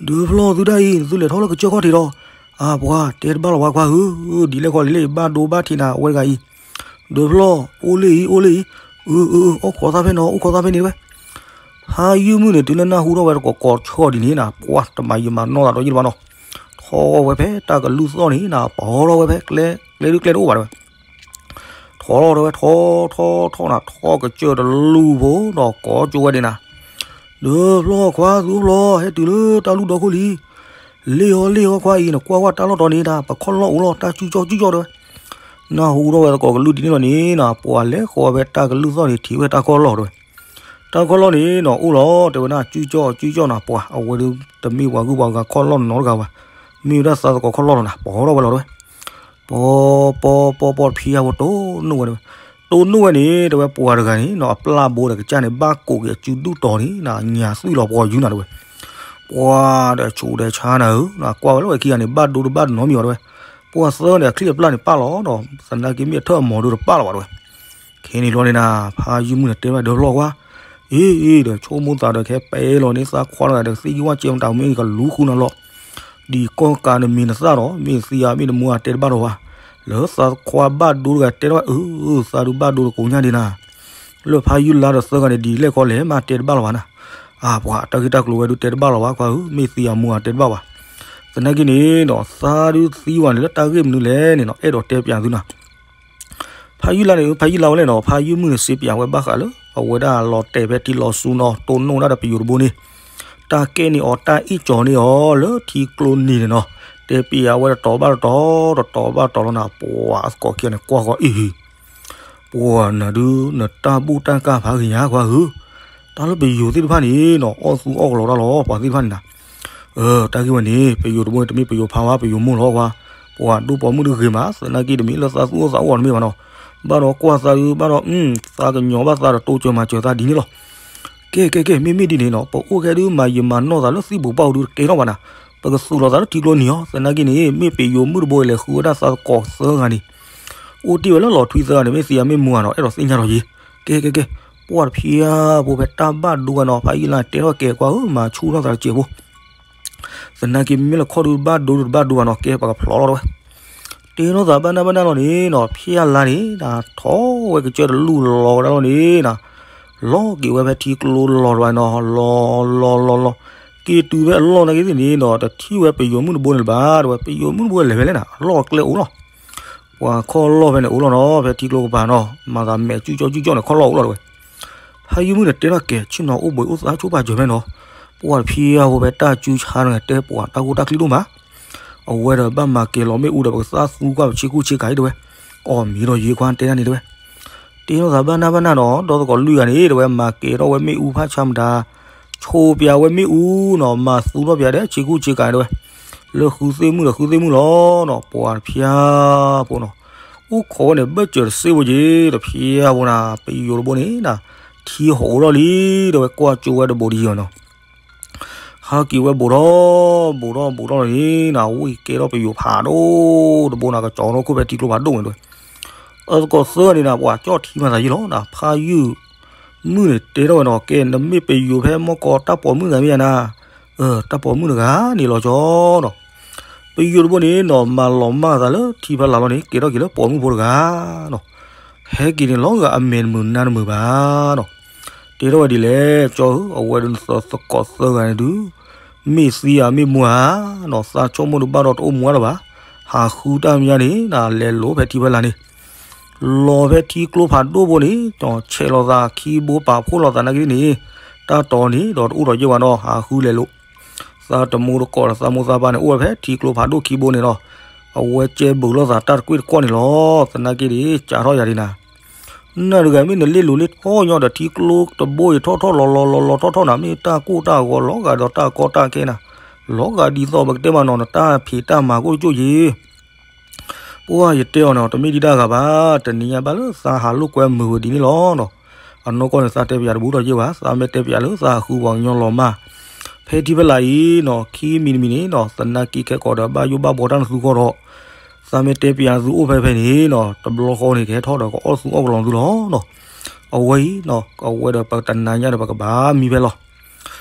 ဒၢဖျီၣ်သုဒၣ်အံၤ သုလဲၤထီၣ်လၢကစၢၢ်ခီၣ်ထံးဒီး အၢ ပှၤတဲတဘၣ်လီၤဝဲခွါဧၢ ဒ်လဲၣ်ခီလံၤလံ ဘၣ်ဒိဘၣ်ထံးနၤဝဲတဂၤအံၤ ဒၢဖျီၣ် အိၣ်လၢအံၤ အိၣ်လၢအံၤ အၢ အၢ အိၣ်ခိးသးဖဲနီၤ အိၣ်ခိးသးဖဲန့ၣ်တဲဝဲ ဖါယုၢ်မုၣ်န့ၣ် တုၤလၢနၢ်ဟူထီၣ်ဝဲတကိးကိးဆၢဒ်န့ၣ်နၤ ပှၤတမၤယံာ်မၤနီၢ်သးဒီးယံာ်တဘၣ်နီၤ ထီၣ်ဝဲဖဲတၢ်ကလုၢ်သီၣ်န့ၣ်နၤ ပီၤထီၣ်ဝဲဖဲကျဲ ကျဲဒုးကျဲတအိၣ်ဘၣ်တဲဝဲ ထီၣ်လီၤတဲဝဲ ထီၣ်ထီၣ်ထီၣ်နၤ ထီၣ်ကစၢၢ်တလူၤဖိဒီးကိးကၠိဝဲဒၣ်နၤ ဒၢဖျီၣ်ခွါ သုဖျီၣ် ဟဲတုၤလၢတၢ်လူၢ်ဒီခိၣ်လံ လ့ၣ်အီၤလ့ၣ်အီၤခွါအံၤ နကွၢ်ဝဲတၢ်လီၢ်တီၤန့ၣ် တၢ်ပခီၣ်လီၢ်အိၣ်လီၤ တၢ်စုကၠီစုကၠီတဲဝဲ နၢ်ဟူထီၣ်ဝဲသကိးကလုၢ်ဒ်န့ၣ်လီၤန့ၣ်နၤ ပှၤလဲၤဃီၤဝဲတၢ်ကလုၢ်သီၣ်န့ၣ် ထံၣ်ဝဲတၢ်ခီၣ်လီၢ်တဲဝဲ တၢ်ခီၣ်လီၢ်န့ၣ်နီၤ အိၣ်လီၤတဲဝဲဒၣ် စုကၠီစုကၠီနၤ ပှၤအဝဲဒၣ်တမ့ၢ်ပှၤဂုၤပှၤဂၤခီၣ်လီၢ်နီတဂၤဘၣ် မ့ၢ်ဝဲဒၣ်သးသကိးခီၣ်လီၢ်လီၤနၤ ပီၤထီၣ်ဝဲလီၤတဲဝဲ ပီၤ ပီၤ ပီၤ ပီၤတဖျါဖိတိၢ်နီၣ်ဝဲတဲဝဲ တိၢ်နီၣ်ဝဲန့ၣ် တဲဝဲပှၤတဂၤန့ၣ်နီၤ အပျၢ်ဘိဒီးကစၢ်န့ၣ် ဘၣ်ကိးက့ၤအစုဒုၣ်တီၤန့ၣ်နၤ ညၣ်သွံၣ်လီၤပှီၤယုၢ်နၤတဲဝဲ ပှၤဒီးဆူးဒီးဆါနၤဧၢ ကွၢ်ဝဲလၢဝဲခံဂၤန့ၣ် ဘၣ်ဒိတဘၣ်နီတမံၤဘၣ်တဲဝဲ ပှၤသၢန့ၣ် အချံအပျၢ်န့ၣ်ပာ်လီၤဒီး သနာ်က့မ့ၢ်အထၢၣ်အမီၤဒုးတပာ်လီၤဘၣ်တဲဝဲ ခဲန့ၣ်လီၤန့ၣ်နၤ ဖါယုၢ်မုၣ်န့ၣ်တဲဘၣ်ဒၢဖျီၣ်ကွၢ် အ့ အ့ ဒီးဆိကမိၣ်သးဒီးခဲပှဲၤလီၤန့ၣ် သးခွါတဂၤဒီးသံကွၢ်ကဲမတၤမ့ၢ်ကလူၤဃုနၤလီၤ ဒ်ကိးကးနမံၤနသၣ်ဒီး မ့ၢ်သံဧါမ့ၢ်နမူဧါတဲတဘၣ်လီၤဘၣ် လၢသးခွါဘၣ်ဒိတဂၤတဲတဘၣ် အၢ သးဒုးဘၣ်ဒိတကိးညါဒ်နၤ လၢဖါယုၢ်လါဒီးသၢဂၤန့ၣ် ဒ်လဲၣ်ခီလဲၣ် မ့ၢ်တဲတဘၣ်လီၤဘၣ်နၤ အၢ ပှၤတၢ်ဂ့ၢ်တၢ်ကျိၤဝဲဒုးတဲတဘၣ်လီၤဘၣ်ခွါဧၢ မ့ၢ်သံဧါမူဧါတဲတဘၣ်ဘၣ် သနာ်က့န့ၣ်ဒီး သးဒုးသံဝဲန့ၣ်လၢတၢ်ဂ့ၢ်မနုၤလဲၣ်န့ၣ်နီၤ အဲၣ်ဒိးတဲပျးသုနၤ ဖါယုၢ်လါန့ၣ် ဖါယုၢ်လါဝဲလဲၣ်နီၤ ဖါယုၢ်မုၢ်န့ၣ်စံးပျးဝဲဘၣ်ဃးလၢ အဝဲဒၣ်လီၤတဲာ်ဖဲထံလီၤဆူနီၤ တိၢ်နီၣ်ဒၣ်ဒီးပယိၤတဘိန့ၣ် တၢ်ကဲန့ၢ်အီၤတၢ်အံၣ်ကၠီၤန့ၢ်အီၤလၢထံကျိနံၤန့ၣ်နီၤ တဲပျးဝဲတတီၤဘၣ်တတီၤ တတီၤဘၣ်တတီၤလီၤနၤ ပှၤအသကိးခံဂၤန့ၣ်ကွၢ်ဃီအံၤ ပှၤနၤဒုး နတၢ်ဘူၣ်တၢ်ကၢ်ဖးဂ့ၤညါကွၢ်ဧၢ, တၢ်လၢပယိၤသ့ၣ်တဖၣ်န့ၣ်နီၤ အီၣ်သူအီၣ်ကလီတၢ်လီၤ ပှၤသ့ၣ်တဖၣ်န့ၣ်နၤ, တၢ်ဂ့ၢ်ဝဲန့ၣ် ပယိၤတဘိန့ၣ် တမ့ၢ်ပယိၤဖးဝါ ပယိၤမိၢ်လီၤကွၢ်, ပှၤဒိၣ်ပိာ်မုၣ်တဂ့ၤမး သနာ်က့တမ့ၢ်လၢသးသူၣ်အိၣ်သးအိၣ်အီၤတမ့ၢ်ဘၣ်နီၤ, ဘၣ်ဒီးကွၢ်သးဒုး ဘၣ်ဒီး သးကညီၤဘၣ်သးဒီးတိစၢၤမၤစၢၤသးဒ်န့ၣ်လီၤ. ကဲကဲကဲ မ့မ့ၢ်ဒ်န့ၣ်နီၤ ပအိၣ်ကဲဒုးမၤယံာ်မၤနီၢ်သးလၢသံၣ်ပူၤပာ်ပူၤဒုးတကဲထီၣ်ဘၣ်နၤ, ပကသူၣ်လီၤသးလၢထံကျိနံၤအီၤ, သနာ်က့န့ၣ် မ့ၢ်ပယိၤမုၣ်တဘိအံၤလဲၤဃုဝဲဒၣ်သးသကိးသၢဂၤန့ၣ်, အိၣ်တ့ၢ်ဝဲလၢလီၤထွံသၢဂၤန့ၣ် မ့ၢ်သံဧါမ့ၢ်မူဧါနီၤ အဲၣ်ဒိးသ့ၣ်ညါလီၤယံၤ, ကဲကဲကဲ, ပှၢ်တဖျၢၣ်ဖိဖဲတၢ်ဘၣ်ဒိဝဲနီၤ ဖးယုၢ်လါတဲထီၣ်ကဲၤကွၢ်ဧၢ မၤဆူၣ်ထီၣ်သးတစဲးဖိ သနာ်က့မ့ၢ်လၢခီၣ်ဒုတဘၣ်ဒိတဘၣ်ဒိဘၣ်နီၤ ကဲပှၤကဖျိးလီၤတဝဲ တဲထီၣ်သးဘၣ်နၢ်ဘၣ်နၢ်လီၤန့ၣ်နီၤ ဖျၢၣ်လါန့ၣ် ထီၣ်ဝဲကစၢၢ်တလူၢ်လီၤဝဲဒၣ်လီၤန့ၣ်နီၤ လီၤက့ၤဝဲဖဲထံကျိလီၤတဝဲနီၤ လီၤလီၤလီၤလီၤ က့ၤတုၤဖဲအလီၢ်နာ်က့သ့ၣ်န့ၣ်နီၤ တထံၣ်ဝဲပယိၤမုၣ်တဘိန့ၣ်လၢၤဘၣ်တဝဲ ပယိၤမုၣ်တဘိလဲၤဖဲလဲၣ်နီၤ အလီၢ်အကျဲအိၣ်လီၤ ပှၤခီၣ်လီၢ်ဖဲန့ၣ်အိၣ်လီၤနီၤ ဖဲထံကျိကပၤနီၤ မၤသးမဲာ်ကၠူၣ်ကၠီကၠူၣ်ကၠီန့ၣ် ခီၣ်လီၢ်အိၣ်လီၤတဝဲ ဖးယုၢ်မုၣ်န့ၣ်တဲထီၣ်ကဲၤ ဆ့ၣ်နီၤအိၣ်ဘှံးအိၣ်သါဆိပာ်စၢၤဖဲနီၤ ပှၢ်တဖျၢၣ်ဖိဖဲတၢ်ကၠူဆါန့ၣ် တဲပှၤတၢ်ဂိၢ်တၢ်ကျံဒိၣ်မး အဝဲဒီးဘၣ်မၤကဲၤလီၤမ့ၣ်အူဒီး ပကသးသူကွၢ်ပဆ့ကူဆ့ကၤအံၤတဝဲ အီၣ်မ့ၤဒီးယံၤခွါတဲဒၣ်န့ၣ်တဝဲ တဲထီၣ်သးဘၣ်နၢ်ဘၣ်နၢ်နီၤ ဒီသကိးလွံၢ်ဂၤန့ၣ် တဝဲမၤကဲၤထီၣ်ဝဲမ့ၣ်အူဖးဆါမတၤ ဆိပၠးဝဲမ့ၣ်အူနီၤ မၤသူထီၣ်ပၠးဒီးဆ့ကူဆ့ကၤတဝဲ လၢဃုသ့ၣ်မုၣ်ဒီးဃုသ့ၣ်မုၣ်လီၤနီၤ ပှၤတဖျၢၣ်ဖိနီၤ အိၣ်ခိးဝဲန့ၣ် ဘၢၣ်စၢၤတစ့ဖိက့ၤ တဖျၢၣ်ဖိနၤ ပယိၤတဘိန့ၣ်နၤ ထံဟီၣ်အိၣ်ထီၣ်လံ တဝဲကွၢ်ကၠိဝဲတဘိဒ်အံၤနီၤ ဟးက့ၤဝဲဘူးထီၣ် ဘူးထီၣ်ဘူးထီၣ်လီၤန့ၣ်နၤ ဝံၢ်ကဲထီၣ်ပယိၤဖးဒိၣ်တဘိနၤ ကစီၤထီၣ်ခိၣ်ဖဲထံကျိဖးဒိၣ်န့ၣ်တဝဲ အသကိးသၢဂၤန့ၣ်နၤ ပှၤကၠီၣ်ထံမၤသးယံာ်လီၤနၤ ဖးယုၢ်မုၣ်န့ၣ်တဲထီၣ်ဝဲနီၤ ကဲ နမ့ၢ်ပယိၤဖဲမီၢ်ကီးတၢ်ပိာ်မုၣ်ဂၤမ့ၢ်ဧါနၤ တၢ်ပိာ်မုၣ်တဂၤန့ၣ်လီၤကၠီနီၤ ပယိၤတဘိန့ၣ်နီၤ မၤလီၤမၢ်သးလၢထံဖီလာ်လီၤန့ၣ် ကဲထီၣ်က့ၤလၢပိာ်မုၣ်ဖိတဂၤနီၤ ဟဲက့ၤန့ၣ်လီၤဂာ်အမဲာ်တမုာ်နါတမုာ်ဘၣ်နီၤ တဲထီၣ်ဝဲဒ်လဲၣ် ကၠီဧၢ အဝဲဒၣ်နသကိးသၢဂၤန့ၣ်ဒုး မ့ၢ်သံဧါမ့ၢ်မူဧါနီၤ သးဆိကမိၣ်ဒုးဘၣ်ဒီးတအိၣ်မူအါလၢၤဘၣ် ဟးဃုတၢ်မညါန့ၣ်နၤ လဲၤလိာ်ဖဲထံဖီလာ်န့ၣ် လီၤဖဲထံကျိဖးဒိၣ်ဘိန့ၣ် ကၠီဆဲးလိာ်သးခံဘိပာ်ဖှိၣ်လိာ်သးနာ်က့န့ၣ် တၢ်တီၤန့ၣ်ဒီးတအိၣ်ဒီးယဲၢ်ဝဲနီၤ ဟးဃုလဲၤလိာ် သးတမူတကိးဒီးသးမိၢ်သးပၢ်န့ၣ် အိၣ်ဝဲဖဲထံကျိဖးဒိၣ်ခံဘိန့ၣ်လီၤ. အဝဲကဲဘူးလိာ်သးတၢ်တကွ့ၢ်တကွီၢ်န့ၣ်လီၤ. သနာ်က့ဒီး ကးထီၣ်ယၤဒ်နၤ နၢ်တဂၤမ့ၢ်နလ့ၣ်လိၤလ့ၣ်ထီၣ်ညီဒီးထံကျိတဘိအံၤထီၣ်ထီၣ်လီၤလီၤလီၤလီၤထီၣ်ထီၣ်နၤ မ့ၢ်တၢ်ကိၢ်တၢ်ဂီၤလီၤဂာ်ဒီးတၢ်ကီတၢ်ခဲနၤ လီၤဂာ်ဒ်သိးပကတဲမးနီၤ နတၢ်ဖံးတၢ်မၤကိၣ်တကၠိၣ်ယ့ၤ ပှၢ်ယတဲအီၤန့ၣ် တမ့ၢ်ဒံးတၢ်ဂၤဘၣ် တနံၤညါဘၣ်လၢသးဟးလိာ်ကွဲမုာ်ဝဲဒ်န့ၣ်လီၤနီၤ. အနီၢ်ကီၢ်န့ၣ် သးတဲပယၤတဘူးဒီးယ့ၢ်ဘၣ် သးမ့ၢ်တဲပယၤလၢသးဟးဃုပှၤကညီလီၤမၢ် ဖဲထံဖီလာ်အံၤနီၤ ခံမံၤတမံၤန့ၣ်နီၤ သနာ်က့ခဲကိာ်ဒီးဘၣ်ယိၣ်ဘၣ်ဘှီတၢ်နသုဂီၢ်ဒီး သးမ့ၢ်တဲပယၤသုအိၣ်ဖဲဖဲန့ၣ်နီၤ တဘျီဃီန့ၣ် ကဟဲထီၣ်ဒီးကအီၣ်သူအီၣ်ကလီၤသုလီၤနီၤ. အဝဲအံၤနီၤ အဝဲဒီးပတနၤညါဒီးပကဘၣ်မံဖဲလီၤ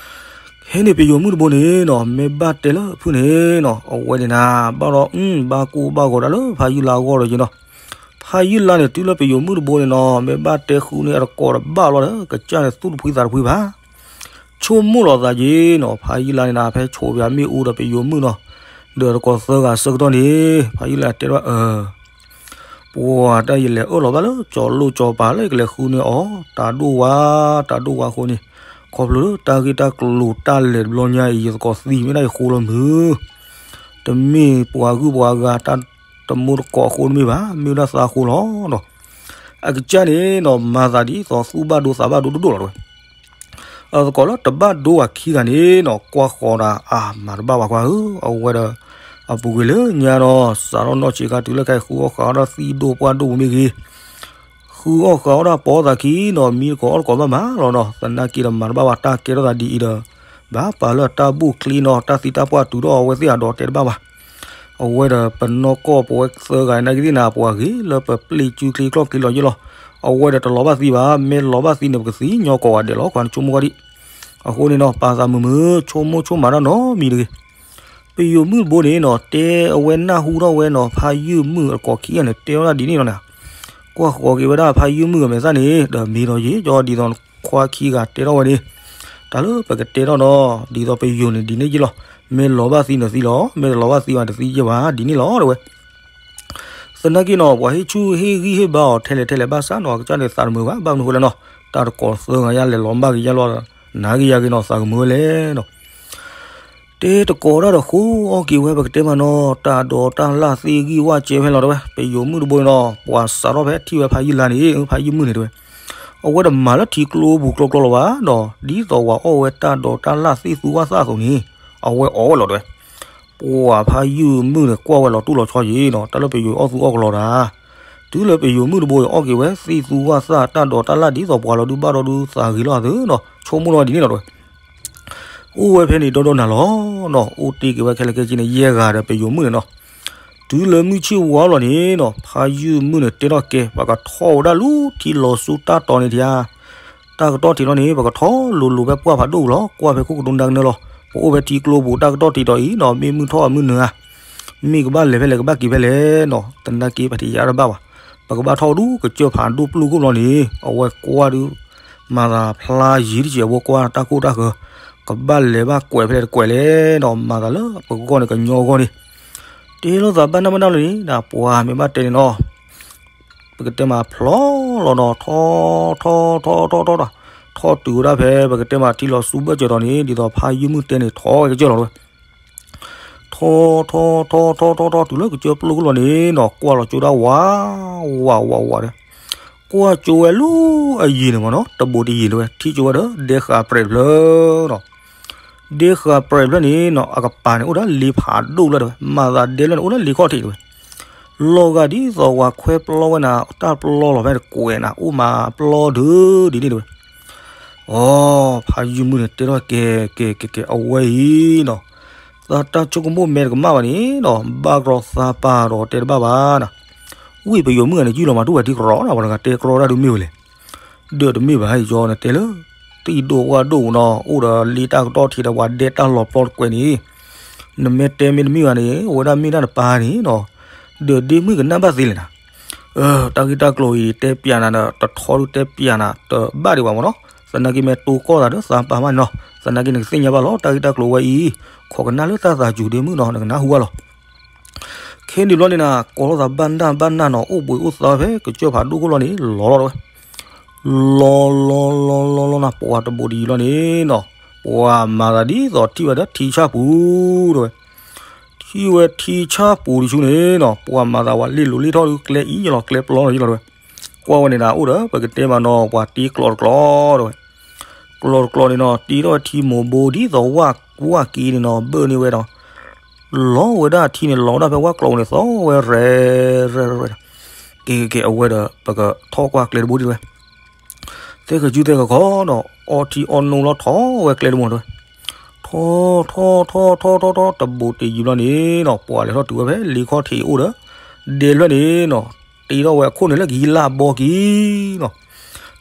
ဟဲန့ၣ်ပယိၤမုၣ်တဘိန့ၣ်နီၤ မ့ၢ်ဘၣ်တဲလၢဖုၣ်န့ၣ်နီၤ အဝဲန့ၣ်နၤ ဘၣ်ဒီး ဘၣ်ကိၢ်ဘၣ်ဂီၤဒၣ်လၢဖးယုၢ်လါအဂီၢ်ဒီးက့ၤနီၤ. ဖးယုၢ်လါန့ၣ် တုၤလၢပယိၤမုၣ်တဘိန့ၣ်နီၤ မ့ၢ်ဘၣ်တဲဃုန့ၢ်အတကိးတဘၣ်လီၤဒီး ကစၢ်န့ၣ်သူၣ်တဖှံသးတဖှံဘၣ်. ဆိကမိၣ်လီၤသးက့ၤနီၤ ဖးယုၢ်လါန့ၣ်နၤ ဖဲဆိးပယၤမ့ၣ်အူဒီးပယိၤမုၣ်နီၤ ဒီးတကိးသၢဂၤဆၢကတီၢ်န့ၣ် ဖးယုၢ်လါတဲဒၣ်အၢ ပှၤတၢ်ယလဲၤအၢၣ်လီၤဘၣ်လၢကၠီၤလိၣ်ကၠီၤပၤလၢယကလဲၤဃုန့ၢ်အီၤ တၢ်ဒိၣ်ဝါ တၢ်ဒိၣ်ဝါအဃိန့ၣ် ခီဖျိလၢတၢ်ဂ့ၢ်တၢ်ကျိၤတၢ်လဲၤတဘျီညါအံၤ ယသကိးသံမ့ၢ်ဒၣ်ယဃိလီၤမုၢ် တမ့ၢ်ပှၤဂုၢ်ပှၤဂၤ တၢ်တမူတကိးအဃိတမ့ၢ်ဘၣ် မ့ၢ်ဝဲဒၣ်သးအဃိလီၤနီၤ. အကစၢ်န့ၣ်နီၤ မၤသးဒ်သိးသူၣ်ဘၣ်ဒိသးဘၣ်ဒိဒိၣ်ဒိၣ်လီၤတဝဲ အသကိးလၢတဘၣ်ဒိဝဲခံဂၤန့ၣ်နီၤ ကွၢ်ဃီၤဒၣ်အါမၤတဘၣ်ဝဲခွါဧၢ အဝဲဒီး အပူၤကွံာ်လၢညါနီၤ စးထီၣ်နီၢ်ဆံးခါတုၤလၢခဲအံၤ ဃုအီၣ်ဃးအီၣ်ဒၣ်သံၣ်ဒိၣ်ပှၢ်ဒိၣ်ပူၤမ့ၢ်ဂ့ၤ ဃုအီၣ်ဃးအီၣ်ဒၣ်ပိာ်သးခံနီၤ မံတကိးအီၣ်တကိးဘၣ်မးလီၤနီၤ သနာ်က့ဒီးမၤတဘၣ်ဝဲတၢ်ကဲထီၣ်သးဒ်အံၤဒီး ဘၣ်ပာ်လၢတၢ်ဘူၣ်ချံနီၤ တၢ်သံတၢ်ပှၢ်တုၤထီၣ်အဝဲသ့ၣ်အဒိးတဲတဘၣ်ဘၣ် အဝဲဒီးပနီၢ်ကီၢ်ပဝဲသၢဂၤနာ်က့သ့ၣ်နၤ ပှၤဂ့ၤလၢပပျ့ၤစုချ့ကျီၢ်ချ့လီၤယ့ၢ်လီၤ အဝဲဒီးတလီၤဘၣ်သံဘၣ် မ့ၢ်လီၤဘၣ်သံန့ၣ် ပကသံညီကိးဂၤဒဲးလီၤ ကွၢ်နဆိကမိၣ်ဂီၢ်ဒံး အဃိန့ၣ်နီၤ ပာ်သးမုာ်မုာ် ဆိကမိၣ်ဆိကမးတၢ်နီတမံၤတဂ့ၤ ပယိၤမုၣ်တဘိန့ၣ်နီၤ တဲအဝဲနၢ်ဟူထီၣ်ဝဲနီၤ ဖးယုၢ်မုၣ်အတကိးခံဂၤန့ၣ် တဲဝဲဒၣ်ဒ်န့ၣ်လီၤနၤ ကွၢ်ဃီၤက့ၤဝဲဒၣ်ဖးယုၢ်မုၣ်အမဲာ်သၣ်န့ၣ် ဒီးမ့ၢ်ဒီးယ့ၢ်ကၠီဒ်သိးခွါခံဂၤတဲထီၣ်ဝဲန့ၣ် တၢ်လၢပကတဲထီၣ်နီၤ ဒ်သိးပယိၤန့ၣ်ဒ်န့ၣ်ယ့ၢ်လီၤ မ့ၢ်လီၤဘၣ်သံန့ၣ်သံလီၤ မ့ၢ်တလီၤဘၣ်သံဘၣ်တသံယ့ၢ်ဘၣ် ဒ်န့ၣ်လီၤတဝဲ သနာ်က့နီၤ ပှၤဟ့ၣ်ဆူၣ်ဟ့ၣ်ဂံၢ်ဟ့ၣ်ဘါအီၤထဲလဲၣ်ထဲလဲၣ်ဘၣ်ဆၣ်နီၤ အကစၢ်န့ၣ်သးတမုာ်ဘၣ် ဘၣ်မနုၤဃိလဲၣ်နီၤ တၢ်တကိးသၢဂၤယါလဲၤလီၤဘၣ်က့ၤယါလီၤ နာ်က့ယါက့ၤနီၤ သးကမုာ်ဝဲလဲၣ်နီၤ တဲတကိးဒၣ်ဒီးဃိအီၣ်က့ၤဝဲ ပကတဲမးနီၤ တၢ်ဒိးတၢ်လၢ်သ့ၣ်ဂံၢ်ဝၣ်ကဲဖဲလီၤတဝဲ ပယိၤမုၣ်တဘိန့ၣ်နီၤ ပှၤစးထီၣ်ဖဲထံၣ်ဝဲဖးယုၢ်လါန့ၣ် ဖးယုၢ်မုၣ်န့ၣ်တဝဲ အဝဲတမၤလၢထံကျိပူၤကျီကျီလီၤဘၣ်နီၤ ဒ်သိးပှၤအီၣ်ဝဲတၢ်ဒိးတၢ်လၢ်သ့ၣ်သူဝၣ်သၣ်အသိးန့ၣ် အဝဲအီၣ်ဝဲလီၤတဝဲ ပှၤဖးယုၢ်မုၣ်န့ၣ် ကွၢ်ဝဲလီၤတူၢ်လီၤဆီယံၤနီၤ တၢ်လၢပယိၤအီၣ်သူအီၣ်ကလီၤတၢ် တုၤလၢပယိၤမုၣ်တဘိအံၤ အီၣ်က့ၤဝဲသ့ၣ်သူဝၣ်သၣ်တၢ်ဒိးတၢ်လၢ်ဒ်သိးပှၤလီၤဒုးဘၣ်ဒီးဒုးသးဂ့ၤလီၤအသိးနီၤ ဆိကမိၣ်လီၤဒ်န့ၣ်လီၤတဝဲ အိၣ်ဝဲဖဲန့ၣ်ဒီဒီနၤလီၤနီၤ အိၣ်တ့ၢ်က့ၤဝဲခဲလၢာ်ခဲဆ့န့ၣ် ယဲၢ်ဂၤဒီးပယိၤမုၣ်န့ၣ်နီၤ တုၤလၢမုၢ်ဆ့ၣ်ဝါလီၤန့ၣ်နီၤ ဖးယုၢ်မုၣ်န့ၣ်တဲထီၣ်ကဲ ပှၤကထီၣ်ဝဲဒၣ်လူၤထံလီၤဆူတၢ်တီၤန့ၣ်ထံဧါ တၢ်ကတီၢ်ထံးလီၤန့ၣ် ပကထီၣ်လိၤလိၤဖဲပှၢ်ဖးဒိၣ်လီၤ. ကွၢ်ဖဲခိၣ်ကဒိနဒါကနၢလီၤ. ပအိၣ်ဖဲထံကျိပူၤ တၢ်ကတီၢ်ထံးဒီးအံၤနီၤ မ့ၢ်မုၢ်ထီၣ်အမုၢ်နုၤဧါ, မ့ၢ်ကဘၣ်လဲၤဖဲလဲၣ်ကဘၣ်က့ၤဖဲလဲၣ်နီၤ. သနာ်က့ပတယါတဘၣ်ဘၣ်. ပကဘၣ်ထီၣ်ဒူကစၢၢ်ဖးဒိၣ်ပျုၢ်ခိၣ်လီၤန့ၣ် အဝဲကွၢ်ဒုး မၤသးဖျါယံၤတစဲး အဝဲကွၢ်တၢ်ခိၣ်တၢ်ဃၢၤ, ကဘၣ်လဲၤဘၣ်ကွဲးဖဲလဲၣ်တကွဲးလဲၣ်နီၤ. မၤသးလၢပဂီၢ်န့ၣ်ကညီဂီၢ်န့ၣ် တဲလိာ်သးဘၣ်နၢ်ဘၣ်နၢ်လီၤန့ၣ် ဒ်ပှၤမ့ၢ်ဘၣ်တဲန့ၣ်နီၤ ပကတဲမးဖျီလီၤနီၤ ထီထီထီထီထီထီ, ထီၣ်တုၤဝဲဒၣ်ဖဲ ပကတဲမးထံလီၤဆူဘၢၣ်စၢၤဒီးန့ၣ် ဒ်သိးဖးယုၢ်မုၢ်တဲန့ၣ် ထီၣ်ဝဲကစၢၢ်လီၤဝဲ. ထီထီထီထီထီထီထီ တုၤလၢကစၢၢ်ပျိၢ်ခိၣ်လီၤန့ၣ်နီၤ ကွၢ်လီၤကၠိဒၣ်ဝး ဝးဝးဝးဒီး ကွၢ်ကၠိဝဲလၢအယံၤန့ၣ်မ့ၢ်နီၤ တဘိးတယံၤလၢၤဝဲ ထံၣ်ကၠိဝဲဒီး ဒဲဃာ်ပြဲးတဖျၢၣ်နီၤ. ဒဲဃာ်ပြဲးတဖျၢၣ်န့ၣ်နီၤ အကပၤန့ၣ် အိၣ်ဒီးလ့ဖးဒိၣ်လၢၤတဲဝဲ, မၤသးဒဲလၢန့ၣ် အိၣ်ဒီးလ့ခီၣ်ထံးတဲဝဲ. လီၤဂာ်ဒ်သိးဝဲခွဲပျီဝဲနၤ တၢ်ပျီလီၤဖဲတကွဲးနၤ အိၣ်မးပျီဒုး ဒ်န့ၣ်တဲဝဲ. အိ ဖးယုၢ်မုၢ်န့ၣ် တဲထီၣ်ကဲ ကဲ ကဲ ကဲ အဝဲအံၤနီၤ သးတၢ်ဆိကမိၣ်မဲတကမၣ်ဘၣ်န့ၣ်နီၤ ဘၣ်ကြီသးပာ်ဒီးတဲတဘၣ်ဘၣ်နီၤ. ဝံၣ်ပယီၤမုၣ်ဂၤန့ၣ် ယုၢ်လီၤမၤတအိၣ်ဘၣ်ထံကရီနီၤ ပှၤတဂၤတဲကရီတၢ်ဒုးမ့ၢ်ဝဲလဲၣ်. ဒီးတမ့ၢ်ဘၣ် ယီၤန့ၣ်တဲလၢ တံၢ်ဒိၣ်ဝၣ်ဒိၣ်နီၤ အိၣ်ဒီးလ့တၢ်ကတီၢ်ထံးဒီး ပှၤဒဲတၢ်လီၤပျီတကွဲးန့ၣ် နမ့ၢ်တဲမ့ၢ်တမ့ၢ်ဘၣ်န့ၣ် အဝဲဒၣ်မ့ၢ်ဒၣ်နပၢ်န့ၣ်နီၤ ဒီးဒ့မုၣ်ကနၣ်ဘၣ်သ့လဲၣ်နၤ. တၢ်ဂ့ၢ်တၢ်ကျိၤအံၤ တဲပျးနၤဒီး တထီဒုးတဲပျးနၤတဘၣ်ဒံးဘၣ်မ့ၢ်နီၤ. သနာ်က့မ့ၢ်တိကိၢ်သးဒီးသးပာ်မးန့ၣ်နီၤ သနာ်က့နကသ့ၣ်ညါဘၣ်လီၤ တၢ်ဂ့ၢ်တၢ်ကျိၤဝဲအံၤ ခိးကနၣ်လၢတၢ်သးစူၤဒ့မုၣ်နီၤ နကနၢ်ဟူဘၣ်လီၤ. ခဲန့ၣ်ဘျီန့ၣ်နၤ ကိးလိာ်သးဘၣ်နၢ်ဘၣ်နၢ်နီၤ အိၣ်ဘှံးအိၣ်သါဖဲကစၢၢ်ဖးဒိၣ်ခိၣ်လီၤန့ၣ် လီၤလီၤတဲဝဲ လီၤလီၤလီၤလီၤလီၤနၤ ပှၤတဘိးတယံၤလီၤန့ၣ်နီၤ ပှၤမၤသးဒ်သိးထံၣ်ဝဲဒီး ထံဆၣ်ပူၤတဲဝဲ. ထံၣ်ဝဲထံဆၣ်ပူၤတဆူန့ၣ်နီၤ ပှၤမၤသးဝဲလ့ၣ်လိၤလ့ၣ်ထီၣ်ဒုး ကျဲအံၤယလီၤ ကျဲပျီလီၤယလီၤတဲဝဲ. ကွၢ်ဝဲန့ၣ်နၤ အိၣ်ဒီး ပကတဲမးနီၤပှၤတ့ကျီးတကျီးတဲဝဲ ကျီးတကျီးန့ၣ်နီၤ တ့ထီၣ်ဝဲထံမိၢ်ဘိဒ်သိးဝၣ်ဝၣ်က့န့ၣ်နီၤ ဘၢၣ်န့ၢ်ဝဲဒီး လီၤဝဲဒၣ်ထံန့ၣ် လီၤဝဲဒၣ်ဖဲဝၣ်ကျီးပူၤန့ၣ် သီဝဲရဲၣ်ရဲၣ်ရဲၣ်ရဲၣ်ဒီး က့ၤက့ၤက့ၤ အဝဲဒီး ပကထီၣ်ကွၢ်ကျဲတဘိဒံးတဲဝဲ. သဲကစူသဲကခီဒီး အီထံအီနိလီၤထီၣ်ဝဲကျဲတဘိတဲဝဲ. ထီၣ်ထီၣ်ထီၣ်ထီၣ်ထီၣ်ထီၣ်ထီၣ် တဘိးတယံၤဘျီန့ၣ်နီၤ ပှၤလဲၤထီၣ်တုၤဝဲဖဲလ့ခီၣ်ထံးအိၣ်ဒီး ဒဲဖျၢၣ်န့ၣ်နီၤ တ့ထီၣ်ဝဲအခိၣ်န့ၣ်လၢကဟံးလၢအဘီက့ၤနီၤ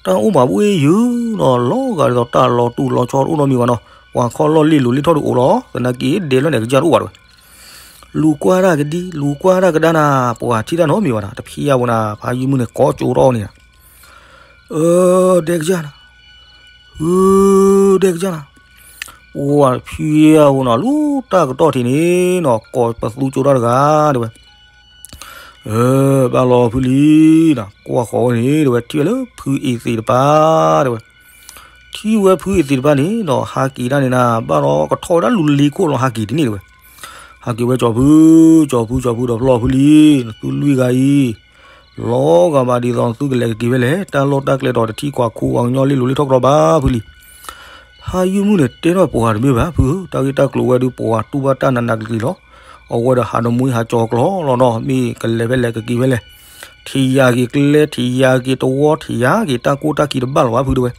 တၢ်အိၣ်မးဘှ့ၣ်ယုာ်နီၤ လီၤဂာ်ဒ်သိးတၢ်လီၤတူၢ်လီၤဆီတအိၣ်နီတမံၤဘၣ်နီၤ ပှၤခီၣ်လီၢ်လ့ၣ်လိၤလ့ၣ်ထီၣ်ဒုးအိၣ်လီၤ သနာ်က့ဒဲဖျၢၣ်န့ၣ် ကစၢ်တအိၣ်ဘၣ်တဲဝဲ. လူၤကွၢ်တၢ်ကဒံ လူၤကွၢ်တၢ်ကဒါနၤ ပှၤထံၣ်တၢ်နီတမံၤဘၣ်နၤ တဖံးယါဝဲနၤ ဖးယုၢ်မုၢ်န့ၣ် ကိးကၠိထီၣ်န့ၣ် အၢ ဒဲကစၢ်နၤ ဟၢ ဒဲကစၢ်နၤ ပှၤဖံးယါဝဲနီၤ လူၤတၢ်ကတီၢ်ထံးန့ၣ်နီၤ ကိးပသူကၠိထီၣ်တဂၤတဲဝဲ. အၢ ဘၣ်လီၤဖုလံနီၤ ကွၢ်ဃီၤဝဲန့ၣ်တဲဝဲ ထံၣ်ဝဲလၢဖုအ့သ့းတပၤ တဲဝဲ. ထံၣ်ဝဲဖုအ့သ့းတပၤန့ၣ်နီၤ ဟးက့ၤတၢ်န့ၣ်နၤ ဘၣ်ဒီးကထီၣ်ဝဲဒၣ်လူၤလ့ခိၣ်လီၤ ဟးက့ၤတန့ၢ်တဲဝဲ. ဟးက့ၤဝဲ ကၠီၤဖု ကၠီၤဖု ကၠီၤဖု ဒီးပလီၢ်ဖုလံ နသုလွံၢ်ဂၤအံၤ လီၤဂာ်ဘၣ်ဒ်သိးသုကလဲၤကက့ၤဖဲလဲၣ် တၢ်လီၢ်တၢ်ကျဲဒီးတထံၣ်ကွၢ်ခူပှၤကညီလ့ၣ်လိၤလ့ၣ်ထီၣ်ကြီဘၣ်ဖုလံ. ဖးယုၢ်မုၢ်န့ၣ် တဲထီၣ်ပှၤတမ့ၢ်ဘၣ်ဖုဧၢ တၢ်ဂ့ၢ်တၢ်ကျိၤဝဲဒုးပှၤတူၢ်ဘၣ်တၢ်နးနးကျံၤကျံၤလီၤ. အဝဲဒီးဟးတမှံဟးကၠီၤကျီလီၤနီၤ မ့ၢ်ကလဲၤဖဲလဲၣ်ကက့ၤဖဲလဲၣ် ထံၣ်ယါက့ၤကျဲ ထံၣ်ယါက့ၤတဝီ ထံၣ်ယါက့ၤ တၢ်ကိၢ်တၢ်ခံးတဘၣ်လီၤဘၣ်ဖုတဲဝဲ.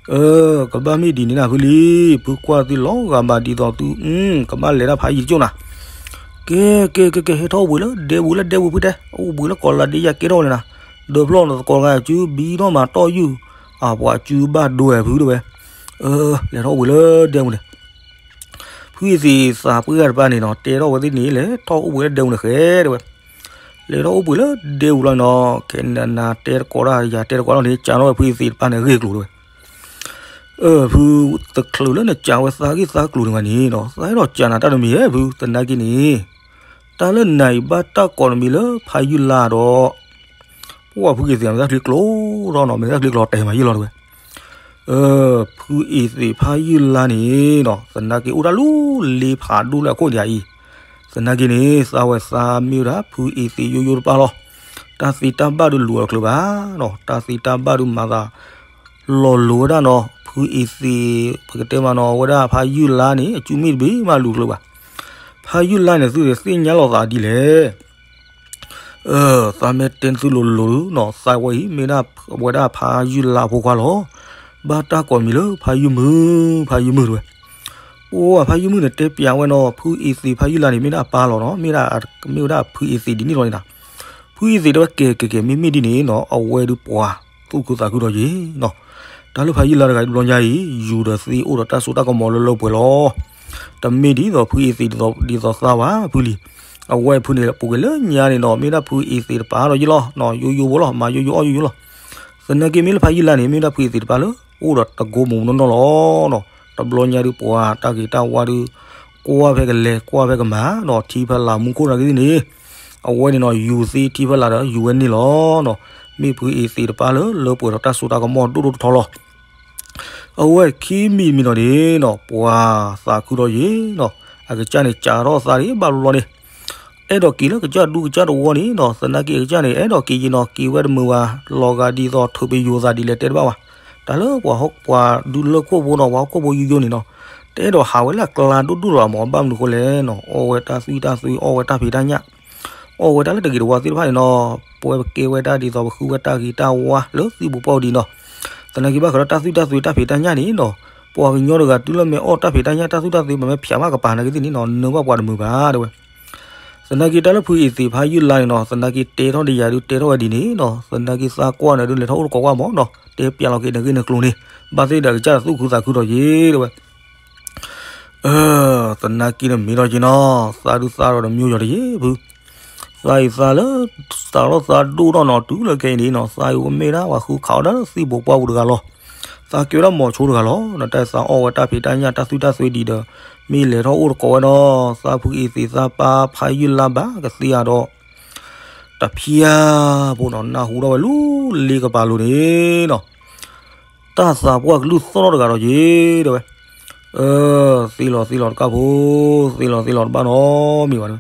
အၢ ကဘၣ်မ့ၢ်ဒ်န့ၣ်နၤဖုလံ ဖုကွၢ်သုလီၤဂာ်ဘၣ်ဒ်သိးသု ကဘၣ်လဲၤတၢ်ဖးယံၤတကၠိၢ်နၤ. ကဲ ကဲ ကဲ ကဲ ဟဲထီၣ်အိၣ်ဘှံးလၢဒဲပူၤလၢဒဲပူၤဖုတဲ အိၣ်ဘှံးလၢကီးလးဒ့ယါကဲထီၣ်န့ၣ်နၤ. ဒီးဖျီၣ်နသကိးတဂၤ စုဘံထီၣ်မၤတီၢ်ယုၢ် အပှၤစုဘၣ်ဒိဝဲဖုတဲဝဲ. အၢ လဲၤထီၣ်အိၣ်ဘှံးလၢဒဲပူၤန့ၣ် ဖုအ့သ့းသးပှၢ်တပၤန့ၣ်နီၤ တဲထီၣ်ဝဲသ့ၣ်န့ၣ် လဲၤထီၣ်အိၣ်ဘှံးလၢဒဲပူၤန့ၣ်ဃဲတဲဝဲ. လဲၤထီၣ်အိၣ်ဘှံးလၢဒဲပူၤလီၤနီၤ ခဲနနၤတဲတကိးတၢ် ယၤတဲတကိးလီၤန့ၣ် ကးထီၣ်ဝဲဖုအ့သ့းတပၤန့ၣ်ဂ့ၢ်ကျိၤတဲဝဲ. အၢ ဖုတချုးလၢနကးဝဲသးဂ့ၢ်သးကျိၤန့ၣ်ဘၣ်န့ၣ်နီၤ သးအဲၣ်ဒိးကးနၤတၢ်တမံၤဧဲဖု သနာ်က့န့ၣ် တၢ်လၢနၤအံၤဘၣ်တၢ်ကိးနမံၤလၢဖးယုၢ်လါဒီး ပှၤဖုအ့သ့း မ့ၢ်တၢ်ချံကျိၤဒီးနီၤ မ့ၢ်တၢ်ချံကျိၤတဲမးယုၢ်လီၤတဲဝဲ. အၢ ဖုအ့သ့းဖးယုၢ်လါန့ၣ်နီၤ သနာ်က့အိၣ်တၢ်လူၤလ့ဖးဒိၣ်လၢအခိၣ်ဒံးအံၤ သနာ်က့န့ၣ် သးဝဲသးမ့ၢ်ဝဲဒၣ်ဖုအ့သ့းယိယိတပၤလီၤ. တၢ်သ့တၢ်ဘၣ်ဒုးလူၤအီၤတချုးဘၣ်နီၤ တၢ်သ့တၢ်ဘၣ်ဒုးမၤသး လီၤလိၤဝဲဒၣ်နီၤ ဖုအ့သ့း ပကတဲမးနီၤ ဝဲဒၣ်ဖးယုၢ်လါန့ၣ် အစုမ့ၢ်တဘ့ၣ်မးလူၤတချုးဘၣ်. ဖးယုၢ်လါန့ၣ် သုသ့ၣ်ညါလိာ်သးဒ်လဲၣ် အၢ သးမ့ၢ်တဲသုလိၤလိၤနီၤ သးဝဲအံၤ မ့ၢ်ဒၣ်ဝဲဒၣ်ဖးယုၢ်လါအဖိခွါလီၤ. ဘၣ်တၢ်ကိးမံၤလၢဖးယုၢ်မုၢ် ဖးယုၢ်မုၢ်တဲဝဲ. ပှၤဖးယုၢ်မုၢ်န့ၣ် တဲပျးဝဲနီၤ ဖုအ့သ့းဖးယုၢ်လါန့ၣ် မ့ၢ်ဒၣ်အပၢ်လီၤနီၤ မ့ၢ်ဒၣ် မ့ၢ်ဝဲဒၣ်ဖုအ့သ့းဒ်န့ၣ်လီၤန့ၣ်နၤ. ဖုအ့သ့းတဲဝဲ ကဲ ကဲ ကဲ မ့မ့ၢ်ဒ်န့ၣ်နီၤ အဝဲဒုးပှၤသူၣ်ခုသးခုဒီးယံၤနီၤ. တၢ်လၢဖါယုၢ်လါတဂၤအံၤ တဘျီညါအံၤ ယူၤဒီးသ့အိၣ်ဒီးတၢ်စိတၢ်ကမီၤလၢလၢပှဲၤပှဲၤလီၤ. တမ့ၢ်ဒ်သိးဖုအ့သ့းဒ်သိးသးဘၣ် ဖုလံၤ. အဝဲဖုန့ၣ် ပူၤကွံာ်လၢညါန့ၣ်နီၤ မ့ၢ်ဒၣ်ဖုအ့သ့းတပၤဒီးယ့ၢ်လီၤ. ယိယိဖိလီၤ မၤယိယိအီၣ်ယိယိလီၤ. သနာ်က့မ့ၢ်လၢဖါယုၢ်လါန့ၣ် မ့ၢ်ဒၣ်ဖုအ့သ့းတပၤလၢ အိၣ်ဒီးတကိးမူးနီၢ်နီၢ်လီၤ. တဘျီညါဒုးပှၤတၢ်ဂ့ၤတၢ်ဝါဒုး ကွၢ်ဖဲကလဲၤ ကွၢ်ဖဲကမၤနီၤ ထံဖဲလၢ်မူခိၣ်နာ်က့သ့ၣ်န့ၣ် အဝဲန့ၣ်နီၤ ယူၤသ့ထံဖဲလၢ်ဒီးယူၤဝဲန့ၣ်လီၤ. မ့ၢ်ဖုအ့သ့းတပၤလၢ လၢပှဲၤဒီးတၢ်စိတၢ်ကမီၤဒိၣ်ဒိၣ်ထီထီလီၤ. အဝဲခံမံၤတမံၤနီၤန့ၣ်နီၤ ပှၤသးခုဒီးယ့ၢ်နီၤ အကစၢ်န့ၣ် ကးထီၣ်သးဒ်ဘၣ်ဘျီဘျီန့ၣ် အဲၣ်ဒိးက့ၤလၢကစၢ်ဒူကစၢ်တဝီန့ၣ်နီၤ သနာ်က့အကစၢ်န့ၣ် အဲၣ်ဒိးက့ၤယ့ၢ်နီၤ က့ၤဝဲတမုာ်ဘၣ် လီၤဂာ်ဒ်သိးထုးပယိၤသးဒ်လဲၣ်တဲတဘၣ်ဘၣ်. တၢ်လၢပှၤဟီၣ်ပှၤဒူလၢခိၣ်ဖိနီၤ ပှၤဟီၣ်ခိၣ်ဖိယိယိန့ၣ်နီၤ တအဲၣ်ဒိးဟးဝဲလၢအကျါဒိၣ်ဒိၣ်လီၤမး ဘၣ်မနုၤဃိလဲၣ်နီၤ အီၣ်ဝဲတၢ်သွံၣ်တၢ်သွံၣ် အီၣ်ဝဲတၢ်ဖံးတၢ်ညၣ် အီၣ်ဝဲတၢ်လၢတဂ့ၤတဝါသ့ၣ်တဖၣ်န့ၣ်နီၤ ပဝဲပကဲဝဲဒၣ်ဒ်သိးပဃုဝဲတၢ်ဂ့ၤတၢ်ဝါလၢသံၣ်ဘိးပှၢ်ပူၤဒ်နီၤ သနာ်က့ဘၣ်ဃးဒီးတၢ်သွံၣ်တၢ်သွံၣ်တၢ်ဖံးတၢ်ညၣ်န့ၣ်နီၤ ပှၤကညီတဂၤတုၤလၢမ့ၢ်အီၣ်တၢ်ဖံးတၢ်ညၣ်တၢ်သွံၣ်တၢ်သွံၣ် ပမ့ၢ်ဖျးဘၣ်ကပၤနာ်က့သ့ၣ်န့ၣ်နီၤ နၢဘၣ်ပှၤတမုာ်ဘၣ်တဲဝဲ သနာ်က့တၢ်လၢဖုအ့သ့းဖါယုၢ်လါန့ၣ်နီၤ သနာ်က့တဲထီၣ်ဒီးယၤဒုးတဲထီၣ်ဝဲဒ်န့ၣ်နီၤ သနာ်က့သးကွၢ်န့ၣ်ဒုးလဲၤထီၣ်အိၣ်တကိးကွၢ်မးနီၤ တဲပျးလီၤက့ၤနဂ့ၢ်နကျိၤန့ၣ် ဘၣ်သ့ၣ်ဒီးကစၢ်သူၣ်ခုသးခုဒီးယ့ၢ်တဲဝဲ သနာ်က့န့ၣ်မ့ၢ်ဒီးက့ၤနီၤ သးဒုးသးဒီးတမံၤယီၤတယ့ၢ်ဖု သးအံၤသးလၢ သးထီၣ်သးဒိၣ်ထီၣ်နီၤ တုၤလၢခဲအံၤန့ၣ်နီၤ သးအံၤကမ့ၢ်ဒၣ်ပှၤဃုခးအီၣ်ဒၣ်လၢသံၣ်ဘိးပှၢ်ပူၤတဂၤလီၤ. သးကဲဝဲဒၣ်မိၤဆိတဂၤလီၤ. နတၢ်သးအီၣ်ဝဲတၢ်ဖံးတၢ်ညၣ်တၢ်သွံၣ်တၢ်သွံၣ်ဒံးဒီး မ့ၢ်လဲၤထီၣ်အိၣ်တကိးဝဲနီၤ သးဖုအ့သ့းသးပၢ်ဖါယုၢ်လါဘၣ်ကသ့ဧါဒီး တဖၠၣ်ဖိနီၤ နၢ်ဟူထီၣ်ဝဲလၢလ့ကပၤလိၤန့ၣ်နီၤ တၢ်သးပှၢ်ကလုၢ်သီၣ်ထီၣ်တဂၤဒီးယ့ၢ်တဲဝဲ သ့လီၤသ့လီၤတကၢ်ဖိ သ့လီၤသ့လီၤတဘၣ်နီတမံၤဘၣ်တဲဝဲ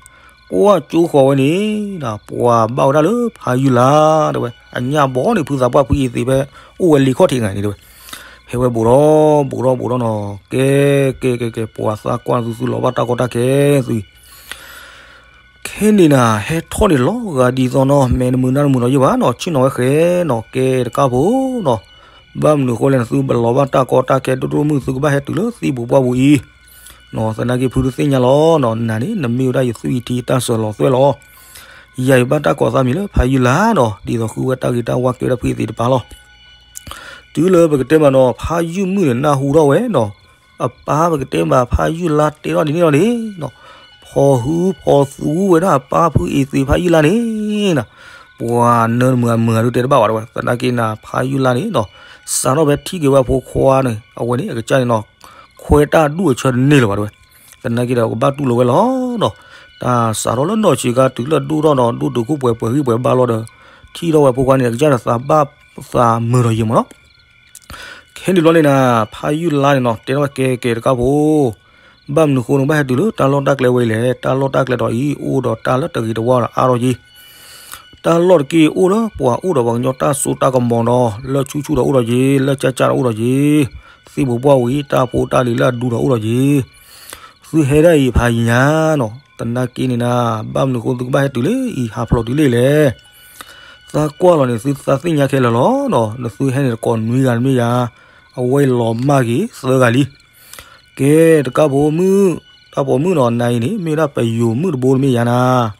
ကွၢ်ကၠိဃီၤဝဲန့ၣ် ပှၤဘၣ်ဝဲဒၣ်လၢဖါယုၢ်လါတဲဝဲ အညၣ်ဘီန့ၣ် ဖုသးပှၢ်ဖုအ့သ့းဖဲ အိၣ်ဝဲလ့ခီၣ်ထံးဂၤန့ၣ်တဲဝဲ ဟဲဝဲဘူးထီၣ်ဘူးထီၣ်ဘူးထီၣ်နီၤ ကဲကဲကဲကဲ ပှၤသးကွၢ်သုသုလီၤဘၣ်တၢ်ကီတၢ်ခဲသု ခဲန့ၣ်နၤ ဟဲထီၣ်န့ၣ်လီၤဂာ်ဒ်သိးနီၤ မဲာ်တမုာ်နါတမုာ်နီၤယ့ၢ်ဘၣ်နီၤ ဆ့ၣ်နီၤဝဲဃဲနီၤ ကဲတကၢ်ဖိနီၤ ဘၣ်မနုၤဃိလဲၣ် နသုဘၣ်လီၤဘၣ်တၢ်ကီတၢ်ခဲဒိၣ်ဒိၣ်မုၢ် သုကဘၣ်ဟဲတုၤလၢသံၣ်ဘိးပှၢ်ပူၤအံၤနီၤ သနာ်က့ဖုဒုးသ့ၣ်ညါလီၤနီၤ နၤန့ၣ် နမ့ၢ်ဝဲဒၣ်ယသွံၣ်ထံတၢ်စၢၤလီၤသွဲၣ်လီၤ ယၤယဘၣ်တၢ်ကိးသးမံၤလၢဖါယုၢ်လါနီၤ ဒ်သိးဃုဝဲတၢ်ဂ့ၤတၢ်ဝါကဲဝဲဒၣ်ဖုအ့သ့းတပၤလီၤ တုၤလၢပကတဲမးနီၤ ဖါယုၢ်မုၣ်န့ၣ် နၢ်ဟူထီၣ်ဝဲနီၤ အပၢ်ပကတဲမး ဖါယုၢ်လါတဲထီၣ်ဒ်န့ၣ်လီၤန့ၣ်နီၤ ဖီၣ်ဟုဖီၣ်သူဝဲဒၣ်အပၢ်ဖုအ့သ့းဖါယုၢ်လါန့ၣ်နီၤ ပှၤနၢတမုာ်အမုာ်အဒုးတဲတဘၣ်ဘၣ်တဲဝဲ သနာ်က့နၤ ဖါယုၢ်လါန့ၣ်နီၤ စးထီၣ်ဖဲထံၣ်က့ၤဝဲအဖိခွါန့ၣ် အဝဲန့ၣ် အကစၢ်န့ၣ်နီၤ ခွဲးတၢ်ဒူၣ်အဆၢတန့ၢ်လၢၤဘၣ်တဲဝဲ သနာ်က့ဒီးကဘၣ်တူၢ်လိာ်ဝဲလီၤနီၤ တၢ်စးထီၣ်လၢနီၢ်ဆံးခါတုၤလၢဒိၣ်ထီၣ်နီၤ ဒိၣ်တုာ်ခိၣ်ပှဲၤပှဲၤဂံၢ်ပှဲၤဘါလီၤဒီး ထံၣ်ထီၣ်ဝဲအဖိခွါန့ၣ် အကစၢ်ဒီးသးဘၣ်သးမုာ်ဒီးယ့ၢ်မးနီၤ ခဲန့ၣ်ဘျီန့ၣ်နၤ ဖါယုၢ်လါန့ၣ်နီၤ တဲထီၣ်ဝဲကဲကဲတကၢ်ဖိ ဘၣ်မနုၤဃိနဘၣ်ဟဲတုၤလၢတၢ်လီၢ်တၢ်ကျဲဝဲအံၤလဲၣ် တၢ်လီၢ်တၢ်ကျဲဒီးအံၤ အိၣ်ဒီးတၢ်လၢတဂ့ၤတဝါဒီးအါထီၣ်က့ၤ တၢ်လီၢ်တက့ၢ်အိၣ်လၢပှၤအိၣ်ဒီးပှၤကညီတၢ်စိတၢ်ကမီၤနီၤ လၢဆူၣ်ဆူၣ်ဒီးအိၣ်ဒီးက့ၤ လၢကၠၢ်ကၠၢ်ဒီးအိၣ်ဒီးက့ၤ သံၣ်ဘိးပှၢ်ဝံၤ တၢ်ဖိတၢ်လံၤလၢအဒူဒီးအိၣ်ဒီးက့ၤ သုဟဲဒၣ်အံၤဖးယံာ်ညါနီၤ သနာ်က့န့ၣ်နၤ ဘၣ်မနုၤဃိသုကဘၣ်ဟဲတုၤလၢအံၤ ဟးဖျိးတုၤလၢအံၤလဲၣ် သးကွၢ်လီၤန့ၣ် သုသးသ့ၣ်ညါခဲလၢာ်လီၤနီၤ နသုဟဲန့ၣ်တကိးနွံဂၤတမ့ၢ်ယၤ အဝဲအံၤလီၤမၢ်က့ၤသၢဂၤလံ ကဲတကၢ်ဖိမုၣ် တၢ်ပိာ်မုၣ်နီၤ နၤအံၤန့ၣ် မ့ၢ်ဝဲဒၣ်ပယိၤမုၣ်တဘိတမ့ၢ်ယၤနၤ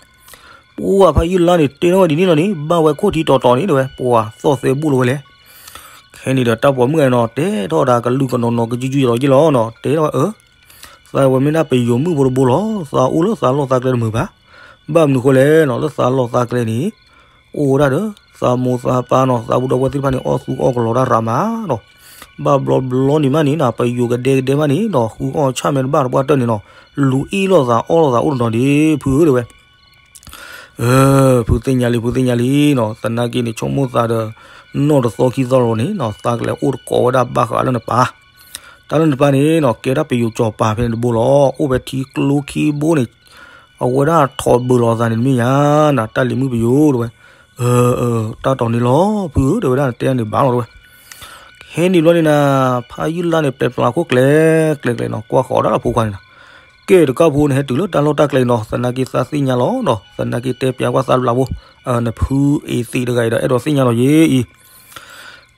ပှၤဖါယုၢ်လါန့ၣ် တဲထီၣ်ဝဲဒ်န့ၣ်လီၤန့ၣ် ဘၣ်ဝဲခိၣ်ထံတီၤတီၤန့ၣ်တဲဝဲ ပှၤသီၣ်သဲဘူၣ်လီၤဝဲလဲၣ် ခဲန့ၣ်ဒီးတၢ်ပိာ်မုၣ်အံၤနီၤ တဲထီၣ်ဒၣ်ကလုာ်ကနီၤနီၤကယုၢ်ယုၢ်လီၤယ့ၢ်လီၤနီၤ တဲထီၣ်ဝဲအၢ သးဝဲမ့ၢ်ဒၣ်ပယိၤမုၣ်ဖိတဘိလီၤ သးအိၣ်လၢသးလီၢ်သးကျဲတမုာ်ဘၣ် ဘၣ်မနုၤဃိလဲၣ်နီၤ လၢသးလီၢ်သးကျဲန့ၣ် အိၣ်ဝဲဒၣ်ဒီး သးမိၢ်သးပၢ်နီၤ သးဘူၣ်ဒီပုၢ်ဝဲၢ်သ့ၣ်တဖၣ်န့ၣ် အီၣ်သူအီၣ်ကလီၤတၢ်ရးမးနီၤ ဘၣ်ဘျီဘျီန့ၣ်မးန့ၣ်နီၤ ပယိၤကဒဲကဒဲမးန့ၣ်နီၤ ဃုအီၣ်ဆၣ်မဲတဘၣ်တပှၢ်တၢၢ်န့ၣ်နီၤ လူၤအ့ၣ်လိာ်သးအီၣ်လိာ်သးအိၣ်တနီၤဒ့ၣ် ဖုဧၢတဲဝဲ ဖုသ့ၣ်ညါလံ ဖုသ့ၣ်ညါလံနီၤ သနာ်က့န့ၣ် ဆိကမိၣ်သးဒီး နီၢ်တသီခံသီလီၤန့ၣ်နီၤ သးကလဲၤအိၣ်တကိးဝဲဒၣ်ဘၣ်ဃးလၢနပၢ် တၢ်လၢနပၢ်န့ၣ်နီၤ ကဲဒၣ်ပယိၤစီၤပၤဖဲန့ၣ်တဘိလီၤ အိၣ်ဖဲထံကျိခံဘိန့ၣ် အဝဲဒၣ်ထိးဘုးလိာ်သးန့ၣ်တမ့ၢ်ယၤနၤ တၢ်လံၤမုၣ်ပယိၤတဲဝဲ တၢ်တီၤန့ၣ်လီၤ ဖုဧၢတဲဝဲဒၣ် နတဲန့ၣ်ဘၣ်လီၤတဲဝဲ ခဲန့ၣ်ဘျီန့ၣ်နၤ ဖါယုၢ်လါန့ၣ် ပျဲပျးခိၣ်ကျဲကျဲကျဲနီၤ ကွၢ်ဃီၤဒၣ်လၢဖိခွါန့ၣ်နီၤ ကဲတကၢ်ဖိန့ၣ် ဟဲတုၤလၢတၢ်လီၢ်တၢ်ကျဲနီၤ သနာ်က့သးသ့ၣ်ညါလီၤနီၤ သနာ်က့တဲပျးကွၢ်သးတဘျီဖိ နဖုအ့သ့းတဂၤအံၤဒီး အဲၣ်ဒိးသ့ၣ်ညါလီၤယ့ၢ်အံၤ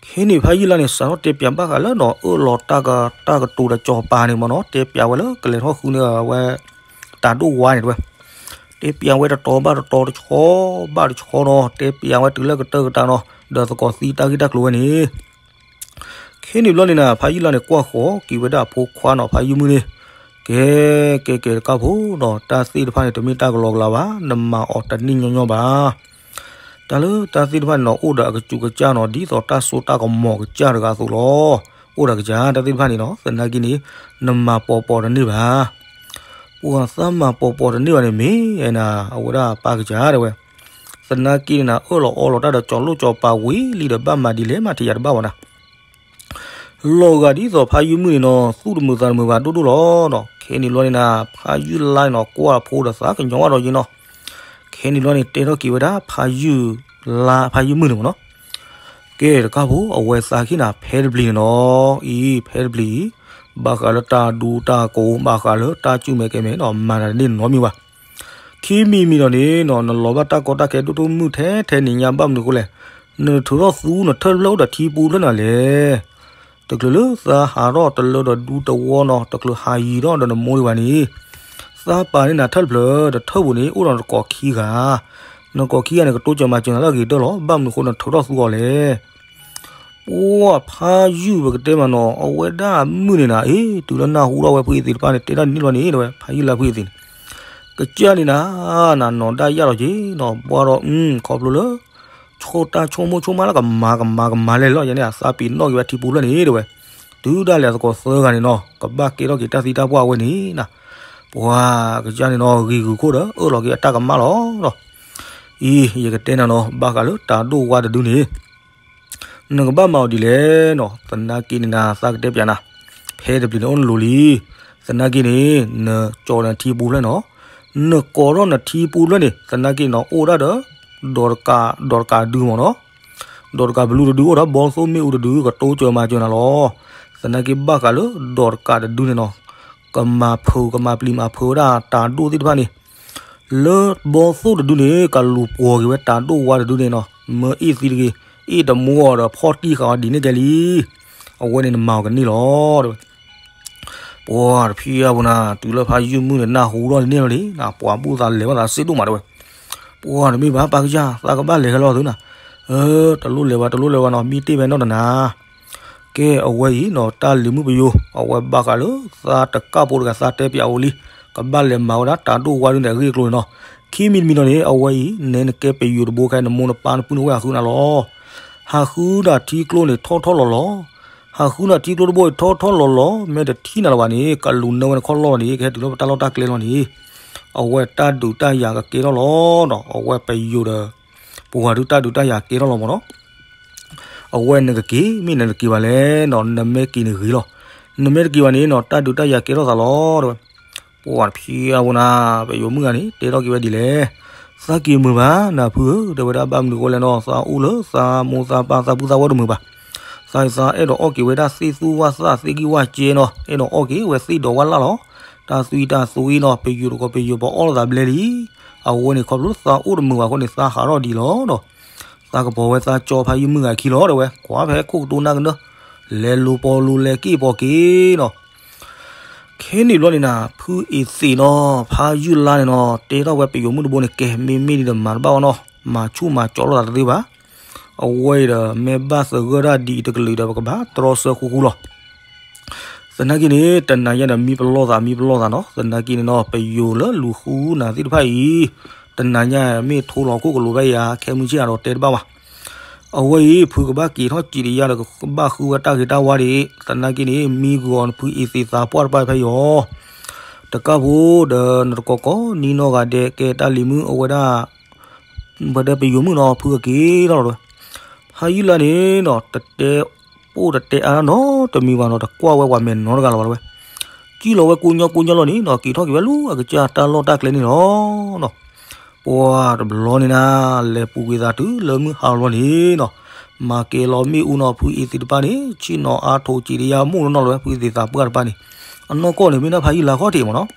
ခဲန့ၣ်ဖါယုၢ်လါန့ၣ် စးထီၣ်တဲပျးဘၣ်ဃးလၢနီၤ အၢၣ်လီၤတၢ်က တၢ်ကတိၤဒီးစီၤပၤန့ၣ်မ့ၢ်နီၤ တဲပျးဝဲလၢကလဲၤထီၣ်ဃုန့ၢ်ဝဲ တၢ်ဒိၣ်ဝါန့ၣ်တဲဝဲ တဲပျးဝဲတတီၤဘၣ်တတီၤ တဆီဘၣ်တဆီနီၤ တဲပျးဝဲတုၤလၢကတၢၢ်ကတၢၢ်နီၤ ဒီးသကိးသံတၢ်ဂ့ၢ်တၢ်ကျိၤဝဲန့ၣ် ခဲန့ၣ်ဘျီန့ၣ်နၤ ဖးယုၢ်လါန့ၣ် ကွၢ်ဃီၤက့ၤဝဲဒၣ်အဖိခွါနီၤ ဖးယုၢ်မုၣ်န့ၣ်, ကဲ, ကဲ ကဲ တကၣ်ဖိနီၤ တၢ်သ့ၣ်တဖၣ်န့ၣ် တမ့ၢ်တၢ်ကလီကလီဘၣ်, နမၤအီၤတန့ၢ်ညီညီဘၣ်. တၢ်လၢတၢ်သ့ၣ်တဖၣ်န့ၣ်နီၤ အိၣ်ဒီးအကစူးကစၢ်နီၤ ဒ်သိးတၢ်စိတၢ်ကမီၤကစၢ်တဂၤအသိးလီၤ. အိၣ်ဒီးကစၢ်တၢ်သ့ၣ်တဖၣ်န့ၣ်နီၤ သနာ်က့န့ၣ် နမၤပိာ်ပိာ်တန့ၢ်ဘၣ်. ပှၤသးမၤပိာ်ပိာ်တန့ၢ်ဘၣ်န့ၣ်မ့ၢ်နၤ အဝဲဒၣ်ပၢ်ကစၢ်တဲဝဲ, သနာ်က့န့ၣ်နၤ အၢၣ်လီၤအီလီၤတၢ်ဒီးကၠီၤလိၣ်ကၠီၤပၤဝံၤလံဒီး ဘၣ်မၤဒ်လဲၣ်မးထံၣ်ယၤတဘၣ်ဘၣ်နၤ. လီၤဂာ်ဒ်သိးဖးယုၢ်မုၣ်န့ၣ်နီၤ သူၣ်တမုာ်သးတမုာ်ဘၣ်ဒိၣ်ဒိၣ်လီၤနီၤ. ခဲန့ၣ်ဘျီန့ၣ်နၤ ဖးယုၢ်လါန့ၣ်နီၤ ကွၢ်ဖိဒီးသးကညီၤဝဲဒီးယ့နီၤ. ခဲန့ၣ်ဘျီန့ၣ် တဲထီၣ်က့ၤဝဲဒၣ် ဖးယုၢ်လါ ဖးယုၢ်မုၣ်န့ၣ်မ့ၢ်နီၤ. ကဲ တကၣ်ဖိ အဝဲသးခံနၤ ဖဲတပျံၤန့ၣ်နီၤ, အံၤ ဖဲတပျံၤအံၤ ဘၣ်ဃးလၢတၢ်ဒူတၢ်ကိး ဘၣ်ဃးလၢတၢ်စုၣ်မဲာ်ကဲမဲာ်နီၤ မၤနၤတန့ၢ်နီတမံၤဘၣ်. ခံမံၤတမံၤဒီးန့ၣ်နီၤ နလီၤဘၣ်တၢ်ကီတၢ်ခဲဒိၣ်ဒိၣ်မုၢ်ထဲထဲန့ၣ်ညါ ဘၣ်မနုၤအဃိလဲၣ်, နထုးထီၣ်သူနထၢၣ်တဖျၢၣ်အိၣ်ဒီးထံပူၤဖျၢၣ်နၤလဲၣ်. တချုးလၢသးဟးထီၣ်တလၢဒီးဒူတဝီနီၤ တချုးဟးယံၤထီၣ်ဒီးနမိၢ်ဒံးဘၣ်န့ၣ်, သးပာ်န့ၢ်နၤထၢၣ်တဖျၢၣ် တထၢၣ်ပူၤန့ၣ် အိၣ်ဒီးနကိးခံဂၤ, နကိးခံဂၤန့ၣ် ကတိစၢၤမၤစၢၤနၤလၢအဂ့ၤတၢၢ်လီၤ. ဘၣ်မနုၤအဃိနထုးထီၣ်သူအီၤလဲၣ်. ပှၤဖးယုၢ်ပကတဲမးနီၤ အဝဲဒၣ်မုၣ်န့ၣ်နၤ အ့ တုၤလၢနၢ်ဟူထီၣ်ဝဲဖုအ့သ့းတဖၣ်န့ၣ် တဲဒၣ်န့ၣ်လီၤန့ၣ် တဲဝဲ ဖးယုၢ်လါဖုအ့သ့းန့ၣ်, ကစၢ်န့ၣ်နၤ နနီၢ်ဒၣ်ယၢ်လီၤက့ၤနီၤ ဘၣ်ဒီး ခီဖျိလၢ ဆိတၢ်ဆိကမိၣ်ဆိကမးလၢကမၤကမၤကမၤလဲၣ်လီၤ ယဲန့ၣ် အသးပ့ၤနီၣ်က့ၤဝဲထံပူၤဖျၢၣ်န့ၣ် တဲဝဲ, တုၤဒၣ်လဲာ်အသကိးသၢဂၤန့ၣ်နီၤ ကဘၣ်ကဲထီၣ်က့ၤတၢ်သံတၢ်ပှၢ်အဝဲန့ၣ်နၤ, ပှၤကစၢ်န့ၣ်နီၤ ဂ့ၤဂုာ်ခိၣ်ဒီး အၢၣ်လီၤက့ၤအတၢ်ကမၣ်လီၤဒီး, အံၤ ယကတဲနၤနီၤ ဘၣ်ဃးလၢတၢ်ဒိၣ်ဝါတဒုန့ၣ် နကဘၣ်မၤအီၤဒ်လဲၣ်နီၤ သနာ်က့န့ၣ်နၤ သးကတဲပျးနၤ, ဖဲတပျံၤန့ၣ်အိၣ်နလိၤလံ, သနာ်က့န့ၣ် နကၠီၤနထံပူၤဖျၢၣ်နီၤ, နကိးထီၣ်နထံပူၤဖျၢၣ်န့ၣ် သနာ်က့နီၤ အိၣ်ဒၣ်ဒီး ဒီးတကး ဒီးတကးဒုမ့ၢ်နီၤ, ဒီးတကးဘလူးတဒု အိၣ်ဒီးဘီသိၣ်မ့ၣ်အူတဒု ကတိစၢၤမၤစၢၤနၤလီၤ. သနာ်က့ဘၣ်ဃးလၢဒီးတကးတဒုန့ၣ်နီၤ ကမၤဖုး ကမၤပျံၤမၤဖုးဝဲဒၣ်တၢ်ဒိၣ်သ့ၣ်တဖၣ်န့ၣ် လၢဘီသိၣ်တဒုန့ၣ် ကလူၤပှီၤက့ၤဝဲတၢ်ဒိၣ်ဝါတဒုန့ၣ်နီၤ မၢအ့ၣ်သံတဂ့ၤ, အ့ၣ်တမူအီၤဒီးဖီၣ်တံၢ်ဃာ်အီၤဒ်န့ၣ်ကဲလံ. အဝဲန့ၣ်နမၤအီၤကန့ၢ်လီၤ တဲဝဲ. ပှၤတဖံးအပူၤနၤ တုၤလၢဖးယုၢ်မုၣ်န့ၣ် နၢ်ဟူထီၣ်န့ၣ်လီၤန့ၣ် ပှၤဘူၣ်သးလဲၤဘၣ်သးစ့ၢ်ဒိၣ်မး တဲဝဲ. ပှၤတမ့ၢ်ဘၣ်ပၢ်ကစၢ် သးကဘၣ်လဲၤခဲလီၤသုနၤ, တလိၣ်လဲၤဘၣ် တလိၣ်လဲၤဘၣ်နီၤ မံတ့ၢ်ဖဲနီၣ်တနၤ ကဲ အဝဲအံၤနီၤ တၢ်လံၤမုၣ်ပယိၤ အဝဲဘၣ်ဃးလၢသးတကၣ်ဖိတဂၤသးတဲပျးအိၣ်လံ, ကဘၣ်လဲၤမၤဝဲဒၣ်တၢ်ဒိၣ်ဝါဒုန့ၣ်အဂ့ၢ်အကျိၤန့ၣ်နီၤ. ခံမံၤတမံၤနီၤန့ၣ် အဝဲအံၤ နဲနကဲပယိၤတဘိခဲ နမိၢ်နပၢ်နပုၢ်နဝဲၢ်ဟးဃုနၤလီၤ. ဟးဃုဒၣ်ထံကျိန့ၣ်ထီၣ်ထီၣ်လီၤလီၤ, ဟးဃုဒၣ်ထံကျိတဘိအံၤထီၣ်ထီၣ်လီၤလီၤ မ့ၢ်တထံၣ်နၤလၢၤဘၣ်န့ၣ် ကလူၤနၢဝဲနခီၣ်လီၢ်လီၤန့ၣ် ကဟဲတုၤလၢပတၢ်လီၢ်တၢ်ကျဲလီၤန့ၣ် အဝဲတၢ်ဒုးတၢ်ယၤကကဲထီၣ်လီၤနီၤ. အဝဲပယိၤဒီး ပှၤဒုးတၢ်ဒုးတၢ်ယၤကဲထီၣ်လီၤမ့ၢ်နီၤ. အဝဲနကက့ၤ မ့ၢ်နကက့ၤဘၣ်လဲၣ်နီၤ နမ့ၢ်က့ၤန့ၣ်ဂ့ၤလီၤ. နမ့ၢ်တက့ၤဘၣ်န့ၣ်နီၤ တၢ်ဒုးတၢ်ယၤကဲထီၣ်သးလီၤ တဲဝဲ. ပှၤတဖံးအပူၤနၤ ပယိၤမုၣ်ဂၤန့ၣ် တဲထီၣ်က့ၤဝဲဒ်လဲၣ်, သးက့ၤမုာ်ဘၣ် နဖုဧၢ တဲဝဲဒၣ် ဘၣ်မနုၤအဃိလဲၣ်နီၤ သးအိၣ်လၢသးမိၢ်သးပၢ်သးပုၢ်သးဝဲၢ်တမုာ်ဘၣ်. သးသးအဲၣ်ဒိးအီၣ်က့ၤဝဲဒၣ်သ့ၣ်သူဝၣ်သၣ်သ့ၣ်ဂံၢ်ဝၣ်ကဲနီၤ အဲၣ်ဒိးအီၣ်က့ၤဝဲသ့ၣ်ဒီးဝၣ်လၢ်လီၤ. တၢ်သွံၣ်တၢ်သွံၣ်နီၤ ပယိၤတကိးပယိၤပအီၣ်လိာ်သးဘျဲလံ. အဝဲန့ၣ်ခီဖျိသးအိၣ်တမုာ်ဘၣ်အဃိန့ၣ် သးဟးထီၣ်ဒ်လီၤဒီး သးကပီၤဝဲသးကၠီဖးယုၢ်မုၣ်ဂၤခံလီၤ တဲဝဲ ကွၢ်ဖဲခိၣ်ကတိၤနၢ်ကနၢ လဲၤလိၤပီၤလိၤလဲၤက့ၣ်ပီၤက့ၤနီၤ. ခဲန့ၣ်ဘျီန့ၣ်နၤ ဖုအ့သ့းနီၤ ဖးယုၢ်လါန့ၣ်နီၤ တဲထီၣ်ဝဲပယိၤမုၣ်တဘိန့ၣ် ကဲ မ့မ့ၢ်ဒ်ဒီးမၤတဘၣ်ဘၣ်နီၤ မၤဆူၣ်မၤကၠီလိာ်သးတသ့ဘၣ်. အဝဲအံၤဒီး မ့ၢ်ဘၣ်သဂၢၢ်တၢ်ဒ်အံၤတကလုာ်ဒီး ပကဘၣ်တြီဆၢဃူဃူလီၤ. သနာ်က့န့ၣ် တနၤညါဒီးမံပလီၢ်သး မံပလီၢ်သးနီၤ သနာ်က့န့ၣ်နီၤ ပယိၤလၢလူၤဃုနၤသ့ၣ်တဖၣ်အံၤ တနၤညါမ့ၢ်ထိလီၤခိၣ်ကလိၤဖဲယၤ ခဲမုၢ်ဆ့ၣ်အဒီးတဲတဘၣ်ဘၣ်. အဝဲအံၤ ဖုကဘၣ်က့ၤထီၣ်စံးတယါဒီး ကဘၣ်ဃုဝဲတၢ်ဂ့ၤတၢ်ဝါဒံး သနာ်က့န့ၣ် မံဂုာ်အီၤနဖုအ့သ့းသးပှၢ်တဖၣ်ဖဲယီၤ တကၣ်ဖိဒီးနတကိးကိးနံၤနီၢ်ဂၤဒဲး ကဲတၢ်လံၤမုၣ်အဝဲဒၣ် ပဒီးပယိၤမုၣ်နီၤ ဖုကက့ၤထီၣ်လီၤတဲဝဲ. ဖးယုၢ်လါန့ၣ်နီၤ တတဲပိၢ်တတဲအါနီတမံၤဘၣ်နီၤ တကွၢ်ဝဲပှၤမဲာ်နီတဂၤလီၤဘၣ်တဲဝဲ. စံၣ်လီၤဝဲကိညီကိညီလီၤန့ၣ်နီၤ က့ၤထီၣ်က့ၤဝဲလၢအကစၢ်တၢ်လီၢ်တၢ်ကျဲန့ၣ်လီၤ. ပှၤတဘျီန့ၣ်နၤ လဲၤပူၤကွံာ်သးတုၤလၢမုၢ်ဟါလီၤန့ၣ်နီၤ မၤကဲၤလီၤမ့ၣ်အူနီၤ ဖုအ့သ့းတဖၣ်န့ၣ် ဆ့ၣ်နီၤအါထိးစံးတယါမိၢ်နီၢ်နီၢ်လီၤဝဲ ဖုအ့သ့းသးပှၢ်တဖၣ်န့ၣ် အနီၢ်ကီၢ်န့ၣ် မ့ၢ်ဒၣ်ဖးယုၢ်လါခီၣ်ထံးမ့ၢ်နီၤ.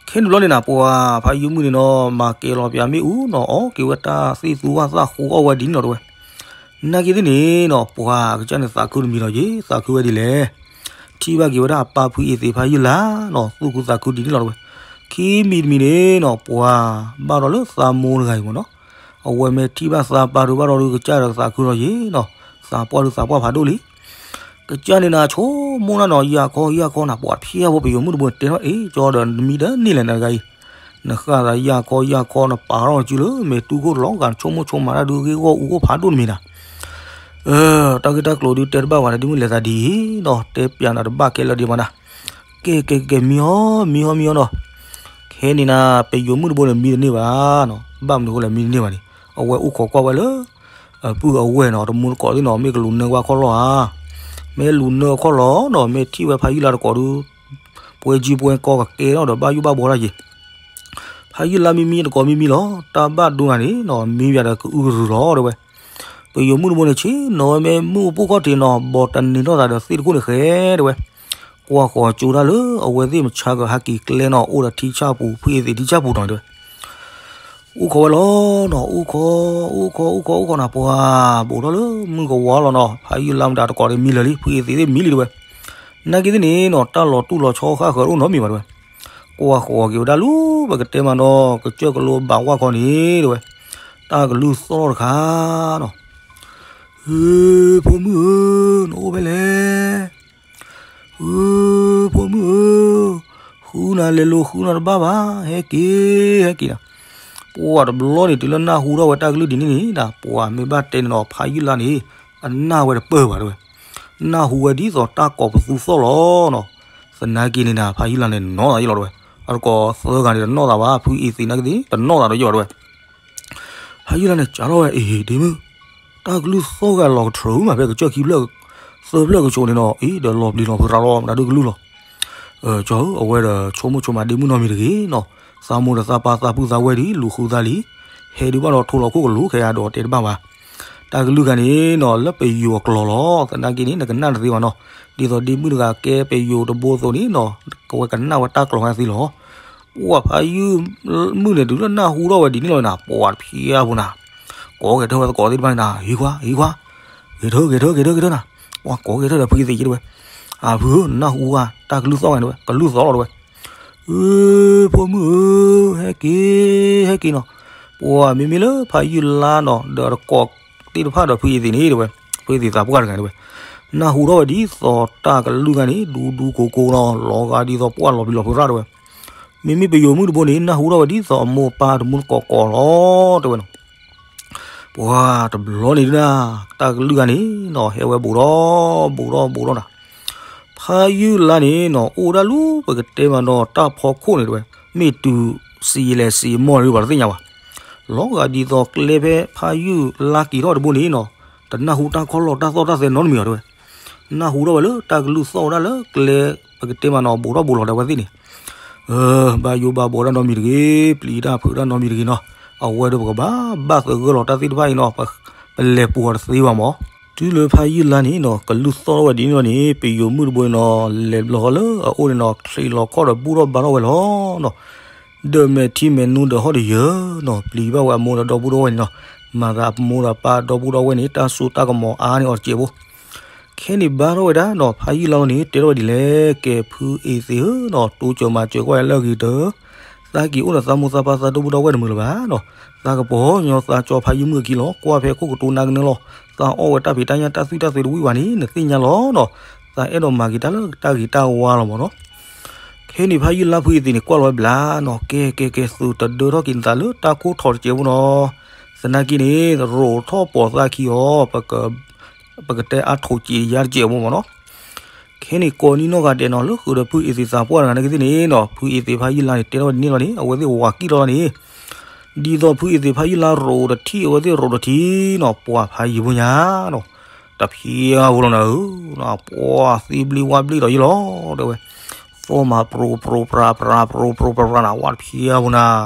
ခဲန့ၣ်ဘျီန့ၣ်နၤ ပှၤဖးယုၢ်မုၣ်န့ၣ်နီၤ မၤကဲၤလီၤပၠးမ့ၣ်အူနီၤ အီၣ်က့ၤဝဲတၢ်သ့ၣ်သူဝၣ်သၣ်ဃိအီၣ်ဝဲဒ်န့ၣ်လီၤတဲဝဲ. နာ်က့သ့ၣ်န့ၣ်နီၤ ပှၤကစၢ်န့ၣ်သးခုတမံၤလီၤက့ၤ သးခုဝဲဒ်လဲၣ်. ထံၣ်ဘၣ်က့ၤဝဲဒၣ်အပၢ်ဖုအ့သ့းဖးယုၢ်လါနီၤ သူၣ်ခုသးခုဒ်န့ၣ်လီၤတဲဝဲ. ခံမံၤတမံၤန့ၣ်နီၤ ပှၤဘၣ်ဒီးလၢသးမိၢ်တဂၤအံၤမ့ၢ်နီၤ အဝဲမ့ၢ်ထံၣ်ဘၣ်သးပၢ်ဒုးဘၣ်ဒီးဒုးကစၢ်ဒီးသးခုလီၤက့ၤနီၤ သးပှၢ်ဒုးသးပှၢ်ဖးဒိၣ်လံ. ကစၢ်န့ၣ်နၤဆိကမိၣ်နၤနီၤ ယၢ်ခီယၢ်ခီနၤ ပှၤဖျဲၣ်ဖိပယိၤမုၣ်တဘိန့ၣ်တဲထီၣ် အ့ ကၠီဒီးနမံဒီးန့ၢ်လဲၣ်နတဂၤအံၤ, နဃၣ်သးယၢ်ခီယၢ်ခီ နပာ်ထီၣ်စုလၢမဲာ်တူၢ်ခိၣ်လီၤဂာ် ဆိကမိၣ်ဆိကမးတၢ်ဒုးဂ့ၢ်ဂီၢ်အူအိၣ်ဖးဒိၣ်တမံၤနၤ, တၢ်ဂ့ၢ်တၢ်ကျိၤဒုးတဲတဘၣ်ဘၣ်ဒီး ဒ်မုၢ်လဲၤသးဒ်အံၤနီၤ တဲပျးနၤတဘၣ်ခဲလၢာ်ဒံးဘၣ်နၤ, ကဲကဲကဲ မံဟီ မံဟီမံဟီနီၤ, ခဲန့ၣ်နၤ ပယိၤမုၣ်တဘိန့ၣ် မံတန့ၢ်ဘၣ်နီၤ ဘၣ်မနုၤအဃိလဲၣ်မံတန့ၢ်ဘၣ်န့ၣ် အဝဲအိၣ်ခိးကွၢ်ဝဲလၢ ပုၢ်အဝဲၢ်နီၤ တမူတကိးသ့ၣ်နီၤ မ့ၢ်ကလူၤနၢကွၢ်ခီၣ်လီၢ်ဧါ, မ့ၢ်လူၤနၢခီၣ်လီၢ်နီၤ မ့ၢ်ထံၣ်ဝဲဖးယုၢ်လါတကိးဒုး ပှဲၤကံပှဲၤကီကကဲထီၣ်ဒီး ဘၣ်ယိၣ်ဘၣ်ဘှီတၢ်က့ၤ, ဖးယုၢ်လါမံမံတကိးမံမံလီၤ တၢ်ဘၣ်ဒိနၤန့ၣ်နီၤ မံဘၣ်ဒီးကအုကရုၤလီၤတဲဝဲ, ပယိၤမုၣ်တဘိန့ၣ် ဆ့ၣ်နီၤဝဲမ့ၢ်မုၢ်အပိၢ်ခီၣ်ထံးနီၤ ဘီးတန့ၢ်ထီၣ်သးဒီးသ့ၣ်တခိၣ်န့ၣ်ဃဲတဲဝဲ, ကွၢ်ဃီၤကၠိတၢ်လၢအဝဲသ့ၣ်မဆါကဟးက့ၤကျဲနီၤ အိၣ်ဒီးထံဆၣ်ပူၤ ဖုအ့သ့းထံဆၣ်ပူၤနီၤတဲဝဲ အိၣ်ခိးဝဲလီၤနီၤ အိၣ်ခိး အိၣ်ခိး အိၣ်ခိး အိၣ်ခိးနီၤ ပှၤဘူးထီၣ်လၢမုၢ်ကဝီၤလီၤနီၤ ဖးယုၢ်လါမတၤတကိးဒီးမံလၢာ်လံ ဖုအ့သ့းသ့ၣ်မံလံတဲဝဲ, နာ်က့သ့ၣ်န့ၣ်နီၤ တၢ်လီၤတူၢ်လီၤဆီဃၣ်ဃၢၤတအိၣ်နီတမံၤဘၣ်တဲဝဲ, ကွၢ်ဃီၤက့ၤဝဲဒၣ်လၢပကတဲမးနီၤ ကစၢၢ်ကလိဘၣ်ဝၣ်ခီန့ၣ်တဲဝဲ, တၢ်ကလုၢ်သီၣ်ထီၣ်တခါနီၤ, ဧၢ ဖိမုၣ်ဧၢ နအိၣ်ဖဲလဲၣ် ဧၢ ဖိမုၣ်ဧၢ, ဃုနၤလဲၤလိၤဃုနၤတဘၣ်ဘၣ်, ဟဲက့ၤ ဟဲက့ၤနၤ, ပှၤတဘျီန့ၣ် တုၤလၢနၢ်ဟူထီၣ်ဝဲတၢ်ကလုၢ်ဒ်န့ၣ်န့ၣ် ပှၤမ့ၢ်ဘၣ်တဲန့ၣ်နီၤ ဖးယုၢ်လါန့ၣ် အနၢ်ဝဲတပၢၢ်ဘၣ်တဲဝဲ, နၢ်ဟူဝဲဒ်သိးတၢ်ကိးပသူသီၣ်လီၤနီၤ, သနာ်က့န့ၣ်နၤ ဖးယုၢ်လါန့ၣ်နီၢ်သးယ့ၣ်လီၤတဲဝဲ, အတကိးသၢဂၤန့ၣ်တနီၢ်သးဘၣ် ဖုအ့သ့းနာ်က့သ့ၣ် တနီၢ်သးဒီးယ့ၣ်ဘၣ်တဲဝဲ ဖးယုၢ်လါန့ၣ် စးထီၣ်ဝဲ အ့ ဒ့မုၣ်, တၢ်ကလုၢ်သီၣ်ဂၤလီၤကထြၢမး ဖဲကစၢၢ်ခံဖျၢၣ် သၢဖျၢၣ်ကဆိးန့ၣ်နီၤ အ့ ဒီးလီၤပျံၤလီၤဖုးရၤလီၤ မတၤဒုကလုၢ်လီၤ. ကၠီဧၢ အဝဲဒီးဆိကမိၣ်ဆိကမးဒ့မုၣ်နီတမံၤတဂ့ၤနီၤ, သးမိၢ်ဒီးသးပၢ်သးပုၢ်သးဝဲၢ်ဒ်လူၤဃုသးလံ, ဟဲဒုးဘၣ်ဒီးထိၣ်လီၤခိၣ်ကလူးခဲအံၤဒီးတဲတဘၣ်ဘၣ်. တၢ်ကလုၢ်ဂၤန့ၣ်နီၤ လၢပယိၤအကျိာ်လီၤ. သနာ်က့န့ၣ် နကနၣ်တသ့ဘၣ်နီၤ, ဒ်သိးဒ့မုၣ်တဂၤကဲပယိၤတဘိအသိးန့ၣ်နီၤ, ကဝဲကနၣ်ဝဲတၢ်ကျိာ်ဝဲသ့လီၤ. ပှၤဖးယုၢ်မုၣ်န့ၣ် တုၤလၢနၢ်ဟူထီၣ်ဝဲဒ်န့ၣ်လီၤနၤ, ပှၤတဖျါပူၤနၤ, ကိးဂဲၤထၢၣ်ဝဲသကိးသ့ၣ်တဖၣ်န့ၣ်နၤ, ဟံးခွါ ဟံးခွါ, ဂဲၤထၢၣ် ဂဲၤထၢၣ် ဂဲၤထၢၣ် ဂဲၤထၢၣ်နၤ, ပှၤကိးဂဲၤထၢၣ်ဒီးဖုအ့သ့းက့တဲဝဲ, အဖုဧၢ နၢ်ဟူဧါ, တၢ်ကလုၢ်သီၣ်ဝဲန့ၣ်ဝဲ ကလုၢ်သီၣ်လီၤတဲဝဲ, အၢ ဖိမုၣ်ဧၢ, ဟဲက့ၤ ဟဲက့ၤနီၤ, ပှၤမ့မ့ၢ်လၢဖးယုၢ်လါနီၤ ဒီးတကိးသ့ၣ်တဖၣ်ဒီးဖုအ့သ့းန့ၣ်တဲဝဲ, ဖုအ့သ့းသးပှၢ်တဂၤတဲဝဲ, နၢ်ဟူထီၣ်ဝဲဒ်သိးတၢ်ကလုၢ်ဂၤန့ၣ် ဒူဒူကိၤကိၤနီၤ, လီၤဂာ်ဒ်သိးပှၢ်လီၤပျံၤလီၤဖုးရၣ်တဲဝဲ, မ့မ့ၢ်ပယိၤမုၣ်တဘိန့ၣ် နၢ်ဟူထီၣ်ဝဲဒ်သိးအမိၢ်အပၢ်တမူတကိးကိးလီၤတဲဝဲနီၤ. ပှၤတဘျီန့ၣ်ဒုနၤ, တၢ်ကလုၢ်ဂၤန့ၣ်နီၤ ဟဲဝဲဘူးထီၣ်ဘူးထီၣ်ဘူးထီၣ်နၤ, ဖးယုၢ်လါန့ၣ်နီၤ အိၣ်ဒၣ်လၢပကတဲမးနီၤ တၢ်ဖီခိၣ်န့ၣ်တဲဝဲ, မ့ၢ်တုၤစံးလဲၣ်စံးမီၢ်န့ၣ်ပှၤတသ့ၣ်ညါဘၣ်. လီၤဂာ်ဒ်သိးကျဲဖဲဖးယုၢ်လါက့ၤထီၣ်တဘိန့ၣ်နီၤ, တနၢ်ဟူတၢ်ခီၣ်လီၢ်တၢ်သီၣ်တၢ်သဲနီတမံၤဘၣ်တဲဝဲ, နၢ်ဟူထီၣ်ဝဲလၢတၢ်ကလုၢ်သီၣ်ဝဲဒၣ်လၢကျဲ ပကတဲမးနီၤ ဘူးထီၣ်ဘူးလီၤဒီးအဝဲသ့ၣ်န့ၣ် ဘၣ်ယိၣ်ဘၣ်ဘှီတၢ်နီတမံၤတဂ့ၤ, ပျံၤတၢ်ဖုးတၢ်နီတမံၤတဂ့ၤနီၤ, အဝဲဒီးပကဘၣ်ဘၣ်သဂၢၢ်လီၤတၢ်သ့ၣ်တဖၣ်အံၤနီၤ, ပလဲၤပူၤအီၤတသ့ဘၣ်မး. တုၤလၢဖးယုၢ်လါန့ၣ်နီၤ ကလုၢ်သီၣ်ထီၣ်ဝဲဒ်န့ၣ်လီၤန့ၣ် ပယိၤမုၣ်တဘိန့ၣ်နီၤ လဲၤဘျီဃီလၢအအိၣ်န့ၣ်နီၤ ချံးလီၤခီၣ်ဒီးဘူၣ်ထီၣ်ဘါထီၣ်ဝဲလီၤနီၤ, ဒီးမဲာ်ထံမဲာ်နိဒီးဟီၣ်တယၢၤနီၤ, ပျံၤဘၣ်ဝဲအမိၢ်ဒီးဒီပုၢ်ဒီဝဲၢ်န့ၣ်နီၤ, မၤသးအမိၢ်ဒီးပၢ်ဒီပုၢ်ဒီဝဲၢ်န့ၣ် တၢ်စိတၢ်ကမီၤအါန့ၢ်အီၤတစဲးဖိ ခဲန့ၣ်ဘါထီၣ်ဝဲဒၣ်နီၤ ဖးယုၢ်လါလီၤန့ၣ် တဲထီၣ်ဝဲဒ်လဲၣ်, ကဲဖုအ့သ့းဧၢနီၤ တိစၢၤမၤစၢၤကွၢ်လၢအဂ့ၤတၢၢ်, သးက့ၤအိၣ်ဒီးသးမိၢ်သးပၢ်သးဒီပုၢ်ဒီဝဲၢ်တမုာ်လၢၤဘၣ်နီၤ, သးကပီၤညီသးကၠီဖးယုၢ်မုၣ်အခံလီၤ, ကွၢ်ဖဲခိၣ်ကတိၤနါကနၢလီၤ, သးအီၣ်ဝဲတၢ်ဖံးတၢ်ညၣ်တၢ်သွံၣ်တၢ်သွဲးတဝံၣ်ဘၣ်န့ၣ် နသ့ၣ်ညါလီၤနီၤ, သးအဲၣ်ဒိးမၤက့ၤတၢ်လၢတၢ်ဂ့ၤတၢ်ဝါလီၤမးနီၤ. ခဲန့ၣ်ဖးယုၢ်လါဖုအ့သ့းန့ၣ် ကွၢ်လီၤဝဲဘျါနီၤ, ကဲကဲကဲ သုတဒၢထီၣ်က့ၤနသးလၢတၢ်ခိၣ်ထီတစဲးဖိနီၤ, သနာ်က့န့ၣ် ရိးထီၣ်ပိာ်သးခံအီၤ, ပကတဲအါထိးစံးယါတစဲးဖိမးနီၤ. ခဲန့ၣ်ကိးနံၣ်နီၢ်ဂၤဒဲးနီၤ လၢဃုာ်ဒီးဖုအ့သ့းသးပှၢ်တဂၤနာ်က့သ့ၣ်န့ၣ်နီၤ ဖုအ့သ့းဖးယုၢ်လါန့ၣ် တဲထီၣ်ဝဲဒ်န့ၣ်လီၤန့ၣ် အဝဲသ့ၣ်ဝၤကံၣ်ထီၣ်လီၤန့ၣ် ဒ်သိးဖုအ့သ့းဖးယုၢ်လါရိးတထံၣ်အဝဲသ့ၣ်ရိးတထံၣ်နီၤ ပှၤဖးယံၤဖိညါနီၤ, တဖျါဖိလီၤနၤဧၢ, ပှၤသံဘျံဝါဘျံဒီးယ့ၣ်လီၤတဲဝဲ, သီၣ်မးပြိးပြိးပြးပြး ပြိးပြိးပြးပြးနၤ ဝဲတဖျါဖိနၤ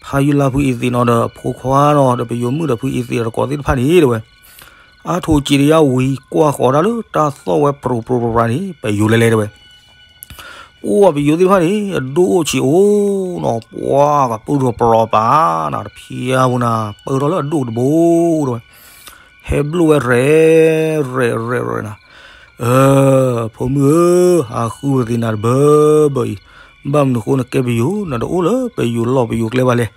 ဖးယုၢ်လါဖုအ့သ့းနီၤဒီးဖိခွါနီၤ ဒီးပယိၤမုၣ်ဒီးဖုအ့သ့းဒီးတကိးသ့ၣ်တဖၣ်န့ၣ်တဲဝဲ, အါထိးစံးတယါဝံၤ ကွၢ်ဃီၤဒၣ်လၢတၢ်သီၣ်ဝဲပြိးပြိးပြးပြးန့ၣ် ပယိၤလဲၤလဲၤတဲဝဲ, အိၣ်ပယိၤသ့ၣ်တဖၣ်န့ၣ် အဒိၣ်အိၣ်ဆံးအိၣ်နီၤ ပှၤကပုၢ်ဒီးပရီးပာ်နၤ တဖျါဖိနၤ ပၢၢ်ထီၣ်လၢအဒိၣ်တဘိတဲဝဲ ဟဲဘျိၣ်ဝဲရဲၣ်ရဲၣ်ရဲၣ်ရဲၣ်နၤ, အၢ ဖိမုၣ်ဧၢ, ဟးဃုပသ့ၣ်နၤတဘၢဘၢအံၤ, ဘၣ်မနုၤဃိနကဲပယိၤ နတအိၣ်လၢပယိၤလီၢ်ပယိၤကျဲဘၣ်လဲၣ်,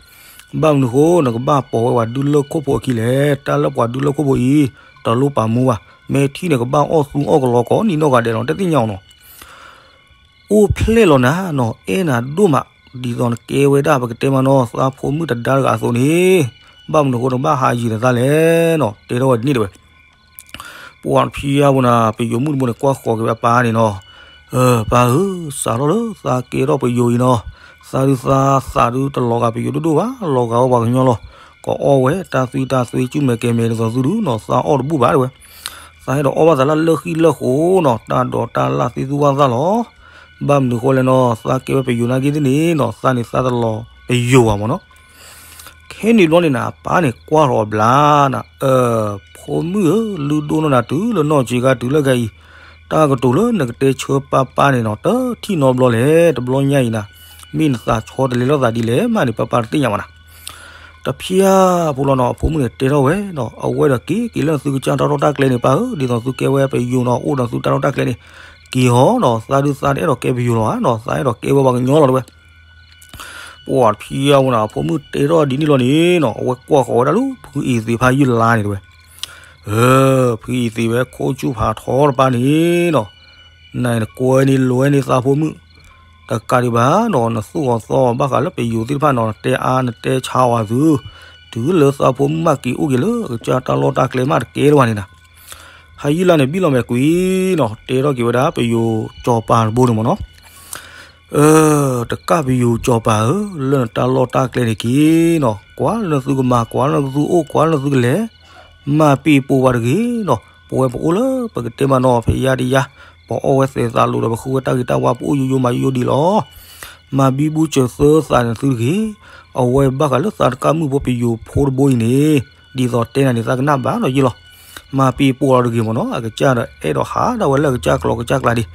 ဘၣ်မနုၤဃိနကဘၣ်ပိာ်ဝဲပှၤဒူလၢၢ်ခိၣ်ဖိအခံလဲၣ်, တၢ်လၢပှၤဒူလၢၢ်ခိၣ်ဖိအံၤ တလိၣ်ပာ်မူဘၣ်, မဲာ်ထံန့ၣ်ကဘၣ်အီၣ်သူအီၣ်ကလီကိးနံၤနီၢ်ဂၤဒဲးနီၤ တသ့ၣ်ညါအီၤနီၤ. အိၣ်ဖျဲၣ်လီၤနၤနီၤ အဲၣ်နၤဒိၣ်မး, ဒ်သိးနကဲဝဲဒၣ်ပကတဲမးနီၤ သးဖိမုၣ်တဒါတဂၤအသိးန့ၣ်, ဘၣ်မနုၤအဃိနဘၣ်ဟးယံၤနသးလဲၣ်နီၤ တဲထီၣ်ဝဲဒ်န့ၣ်တဲဝဲ. ပှၤတဖံးအါဘိနၤ ပယိၤမုၣ်တဘိန့ၣ် ကွၢ်ဃီၤက့ၤဝဲအပၢ်န့ၣ်နီၤ, ပၢ်ဧၢ, စးထီၣ်လၢသးကဲထီၣ်ပယိၤအံၤနီၤ, သးဒုးသးသးဒုးတလီၤဂာ်ပယိၤဒိၣ်ဒိၣ်ဘၣ်, လီၤဂာ်ဝဲပှၤကညီလီၤ. ကအီၣ်ဝဲတၢ်သွံၣ်တၢ်သွံၣ် ကုမဲာ်ကဲမဲာ်ဒ်သိးသုဒုနီၤ သးအီၣ်တဘူၣ်ဘၣ်တဲဝဲ. သးအဲၣ်ဒိးအီၣ်ဘၣ်သးလၢလၢၢ်ဃံလၢၢ်ဃိနီၤ တၢ်ဒိးတၢ်လၢ်သ့သူဝၣ်သၣ်လီၤ. ဘၣ်မနုၤဃိလဲၣ်နီၤ သးကဲဝဲပယိၤနာ်က့သ့ၣ်န့ၣ်နီၤ သးန့ၣ်သးတလီၤပယိၤဘၣ်မ့ၢ်နီၤ. ခဲန့ၣ်ဘျီန့ၣ်နၤ အပၢ်န့ၣ်ကွၢ်ထီၣ်အဘျါနၤ, အၢ ဖိမုၣ်ဧၢ, လုၢ်ဒိၣ်နီၢ်နၤတုၤလၢနီၢ်ကံၤခါတုၤလၢခဲအံၤ, တၢ်ကတိၤလၢနကတဲဆၢပၢ်ပၢ်န့ၣ်နီၤ တထံၣ်နီတဘျီလဲၣ်. တဘျီညါအံၤနၤ မ့ၢ်နသးဆီတလဲလိာ်သးဒ်လဲၣ်မးန့ၣ် ပၢ်ပၢ်တသ့ၣ်ညါဘၣ်နၤ. တဖျါဖိလီၤနီၤ အဖိမုၣ်န့ၣ်တဲထီၣ်ဝဲနီၤ အဝဲဒီးက့ၤက့ၤလၢသုကစၢ်တၢ်လီၢ်တၢ်ကျဲန့ၣ် ပၢ်ဧၢ, ဒ်သိးသုကဲဝဲပယိၤနီၤ အိၣ်ဒီးသုတၢ်လီၢ်တၢ်ကျဲန့ၣ် က့ၤဟီနီၤ, သးဒုးသးတအဲၣ်ဒိးကဲပယိၤလီၤဧါနီၤ, သးအဲၣ်ဒိးကဲဝဲပှၤကညီလီၤတဲဝဲ. ပှၤတဖျါဖိနၤ အဖိမုၣ်တဲထီၣ်ဒ်န့ၣ်လီၤန့ၣ်နီၤ အဝဲကွၢ်ဃီၤဝဲဒၣ်လၢဖုအ့ၤသ့းဖးယုၢ်လါန့ၣ်တဲဝဲ. အၢ ဖုအ့ၤသ့းဝဲခိၣ်ဆူၣ်ဖးထီတပၢ်န့ၣ်နီၤ, နကွဲန့ၣ်လွဲန့ၣ်သးဖိမုၣ် တကးဒံးဘၣ်နီၤ နသူၣ်အီၤသီအီၤဘၣ်ဃးလၢပယိၤသ့ၣ်တဖၣ်နီၤ နတဲအါနတဲဆါအီၤအသု, တုၤလၢသးဖိမုၣ်မးက့ၤအိၣ်က့ၤလၢအကစၢ်တၢ်လီၢ်တၢ်ကျဲမးတကဲလၢၤဘၣ်န့ၣ်နၤ. ဖးယုၢ်လါန့ၣ်ဘံၣ်လီၤမဲာ်ကွံာ်နီၤ တဲထီၣ်က့ၤဝဲဒၣ်ပယိၤစီၤပၤတဘိန့ၣ်မ့ၢ်နီၤ, အၢ တကးပယိၤစီၤပၤဧၢ, လၢနတၢ်လီၢ်တၢ်ကျဲန့ၣ်က့ၤနီၤ ကွၢ်လၢနသုကမၤ ကွၢ်လၢနသုအိၣ် ကွၢ်လၢနသုကလဲၤ, မၤပ့ၤပိာ်ပှၤတဂ့ၤနီၤ. ပဝဲပအိၣ်လၢပကတဲမးနီၤ ဖဲယါတယါ ပအီၣ်ဝဲသဲးသးလိၤဒီး ပဃုဝဲတၢ်ဂ့ၤတၢ်ဝါ ပအိၣ်ယိယိမၤယိယိဒံးလီၤ. မၤဘံဘူစၢၤသၢသးန့ၣ်သုတဂ့ၤ. အဝဲဘၣ်ဃးလၢသးတကးမုၣ်ဖိပယိၤဖိတဘိအံၤန့ၣ် ဒ်သိးတဲနၤန့ၣ် သးကနၣ်ဘၣ်ဒီးယ့ၢ်လီၤ. မၤပ့ၤပိာ်လီၤတဂ့ၤမ့ၢ်နီၤ အကစၢ်ဒီးအဲၣ်ဒိးဟးဒၣ်ဝဲလၢအကစၢ်ကျိာ်ကစၢ်ကျါဒံး,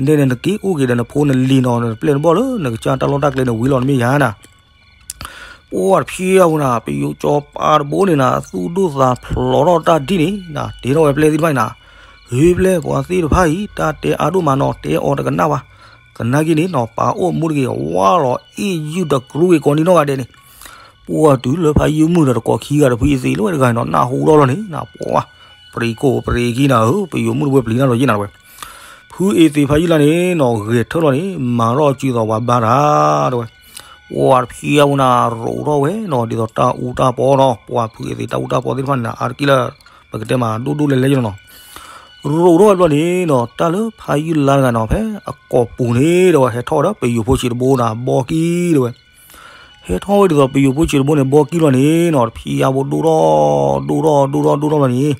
နဲန့ၣ်နက့ၤအိၣ်က့ၤဒီးနဖိနလံၤနီၤ နပျဲၢ်နဘီၣ်လၢနကစၢ်တၢ်လီၢ်တၢ်ကျဲန့ၣ်ဝံၤလီၤ နမ့ၢ်ယၤနၤ ပှၤတဖျါဖိနၤ ပယိၤစီၤပၤတဘိန့ၣ်နၤ သူၣ်ဒိၣ်သးဖျိးထီၣ်တၢ်ဒ်န့ၣ်နၤ တဲထီၣ်ဝဲပျဲၢ်သ့ၣ်တဖၣ်န့ၣ်နၤ, ဂ့ၤပျဲၢ် ပှၤသ့ၣ်တဖၣ်အံၤ တၢ်တဲအါဒိၣ်မးနီၤ တဲအီၤတကနၣ်ဘၣ်. သနာ်က့န့ၣ်နီၤ ပၢ်အိၣ်မူတဂ့ၤ ဝါလီၤအ့ၣ်ယုၢ်တကြူဝ့ၤကိးနံၤနီၢ်ဂၤဒဲးန့ၣ်, ပှၤတုၤလၢဖးယုၢ်မုၢ်ဒီးတကိးခံဂၤဒီးဖုအ့ၤသ့းလၢဝဲတဂၤန့ၣ်နီၤ နၢ်ဟူထီၣ်လီၤန့ၣ်နၤ ပှၤ ပရံးကိၣ်ပရံးခံနၤဧၢ ပယိၤမုၣ်တဘိပျံၤတၢ်လီၤယ့ၢ်နၤဝဲ ဖုအ့ၤသ့းဖးယုၢ်လါန့ၣ်နီၤ ဂဲၤထၢၣ်လီၤန့ၣ် မၤထီၣ်စုသိးပှၤဘါတၢ်တဲဝဲ. ပှၤတဖျါဖိနၤ ရိးထီၣ်ဝဲနီၤ ဒ်သိးတၢ်အူတၢ်ပီနီၤ ပှၤဖုအ့ၤသ့းတၢ်အူတၢ်ပီသ့ၣ်တဖၣ်န့ၣ်နၤ အါတက့ၢ်လၢ ပကတဲမးဒိၣ်ဒိၣ်လဲၣ်လဲၣ်ယ့ၢ်လီၤနီၤ. ရိးထီၣ်ဝဲဘျီန့ၣ်နီၤ တၢ်လၢဖးယုၢ်လါတဂၤနီၤ ဖဲအကိာ်ပူၤန့ၣ်တဲဝဲ ဟဲထီၣ်ဝဲဒီးပယိၤဖိဆံးတဘိနၤ ဘီကံတဲဝဲ ဟဲထီၣ်ဝဲဒ်သိးပယိၤဖိဆံးတဘိန့ၣ် ဘီကံလီၤန့ၣ်နီၤ တဖျါဖိဒိၣ်ထီၣ် ဒိၣ်ထီၣ် ဒိၣ်ထီၣ် ဒိၣ်ထီၣ်လီၤန့ၣ်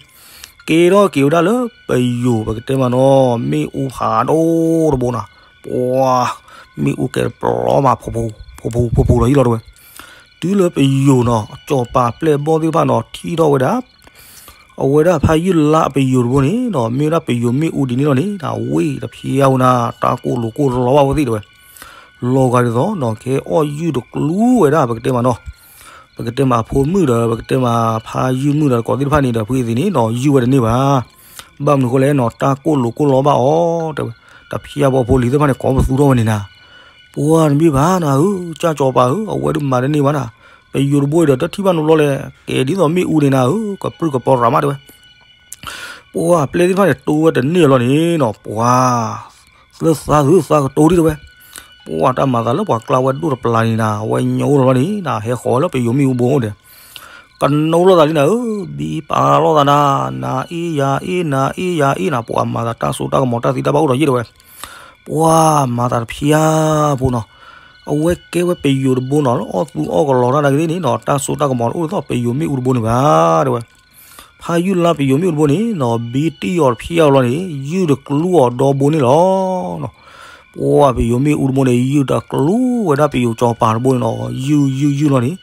ကဲထီၣ်က့ၤဝဲဒၣ်လၢပယိၤ ပကတဲမးနီၤ မ့ၣ်အူဖးဒိၣ်တဘိနီၤ ပှၤ မ့ၣ်အူကဲတပျီမး ဖိဖိဖိဖိလီၤယ့ၢ်လီၤတဲဝဲ. တုၤလၢပယိၤနီၤ စီၤပၤပျဲၢ်ဘီၣ်သ့ၣ်တဖၣ်နီၤ ထံၣ်ထီၣ်ဝဲဒၣ် အဝဲဒၣ်ဖးယုၢ်လါအပယိၤတဘိန့ၣ်နီၤ မ့ၢ်ဝဲဒၣ်ပယိၤမ့ၣ်အူဒ်န့ၣ်လီၤန့ၣ် ဝ့ၢ်တဖျါဖိနၤ တၢ်ကိၢ်လိာ်ကိၢ်လီဘၣ်ဝဲသ့ၣ်တဲဝဲ လီၤဂာ်ဒ်သိးနီၤ ကဟဲအီၣ်ယုၢ်တကျူဝဲဒၣ် ပကတဲမးနီၤ ပကတဲမးအဖိမုၣ်ဒီး ပကတဲမးဖးယုၢ်မုၣ်ဒီး တကိးသ့ၣ်တဖၣ်န့ၣ်ဒီး ဖုအ့ၤသ့းန့ၣ်နီၤ ယုၢ်ဝဲတန့ၢ်ဘၣ်. ဘၣ်မနုၤဃိလဲၣ်နီၤ တၢ်ကိၢ်လိာ်ကိၢ်လီဘၣ်အီၤတဲဝဲ. တဖျါဖိအဖိလံၤသ့ၣ်တဖၣ်န့ၣ် ကိးပသူထီၣ်ဝဲန့ၣ်နၤ ပှၤတမ့ၢ်ဘၣ်နၤဧၢ ကၢ်စီၤပၤဧၢ အဝဲဒုးမၤတန့ၢ်ဘၣ်နၤ ပယိၤတဘိအံၤဒီး တထံၣ်ဘၣ်နဘျီလဲၣ် ကဲဒ်သိးမ့ၣ်အူန့ၣ်နၤဧၢ ကပြုၢ်ကပြီၤရၤမးတဲဝဲ ပှၤပျဲၢ်သ့ၣ်တဖၣ်န့ၣ် တိဝဲတန့ၢ်အလီၢ်န့ၣ်နီၤ ပှၤ လၢသးသုသးကတိၤဒံးတဲဝဲ. ပှၤတၢ်မၤသးလၢပှၤကျါဝဲဒိၣ်တပျၢ်န့ၣ်နၤ အဝဲညိလီၤလီၤန့ၣ်နၤ ဟဲဃီၤဝဲလၢပယိၤမ့ၣ်အူဘိအိၣ်ဒီး ကနိလီၤသးလံနၤဧၢ ဘံပာ်လီၤသးနၤ နၤအ့ယၤအ့ နၤအ့ယၤအ့နၤ ပှၤမၤသးတၢ်စိတၢ်ကမီၤတၢ်သံတၢ်ဘၣ်အိၣ်ဒီးယ့ၢ်တဲဝဲ. ပှၤမၤသးတဖျါဖိနီၤ အဝဲကဲဝဲပယိၤတဘိနီၤ လၢအီၣ်သူအီၣ်ကလီတၢ်နာ်က့သ့ၣ်န့ၣ်နီၤ တၢ်စိတၢ်ကမီၤတအိၣ်ဒ်သိးပယိၤမ့ၣ်အူတဘိန့ၣ်ဘၣ်တဲဝဲ. ဖးယုၢ်လါပယိၤမ့ၣ်အူတဘိန့ၣ်နီၤ ဘံတံၢ်အီၤတဖျါအီၤလီၤန့ၣ် ယုၢ်တကျူအီၤဒီဘိန့ၣ်လီၤ. ပှၤပယိၤမ့ၣ်အူတဘိန့ၣ် ယုၢ်တကျူဝဲဒၣ်ပယိၤစီၤပၤတဘိန့ၣ်နီၤ ယုၢ်ယုၢ်ယုၢ်လီၤန့ၣ်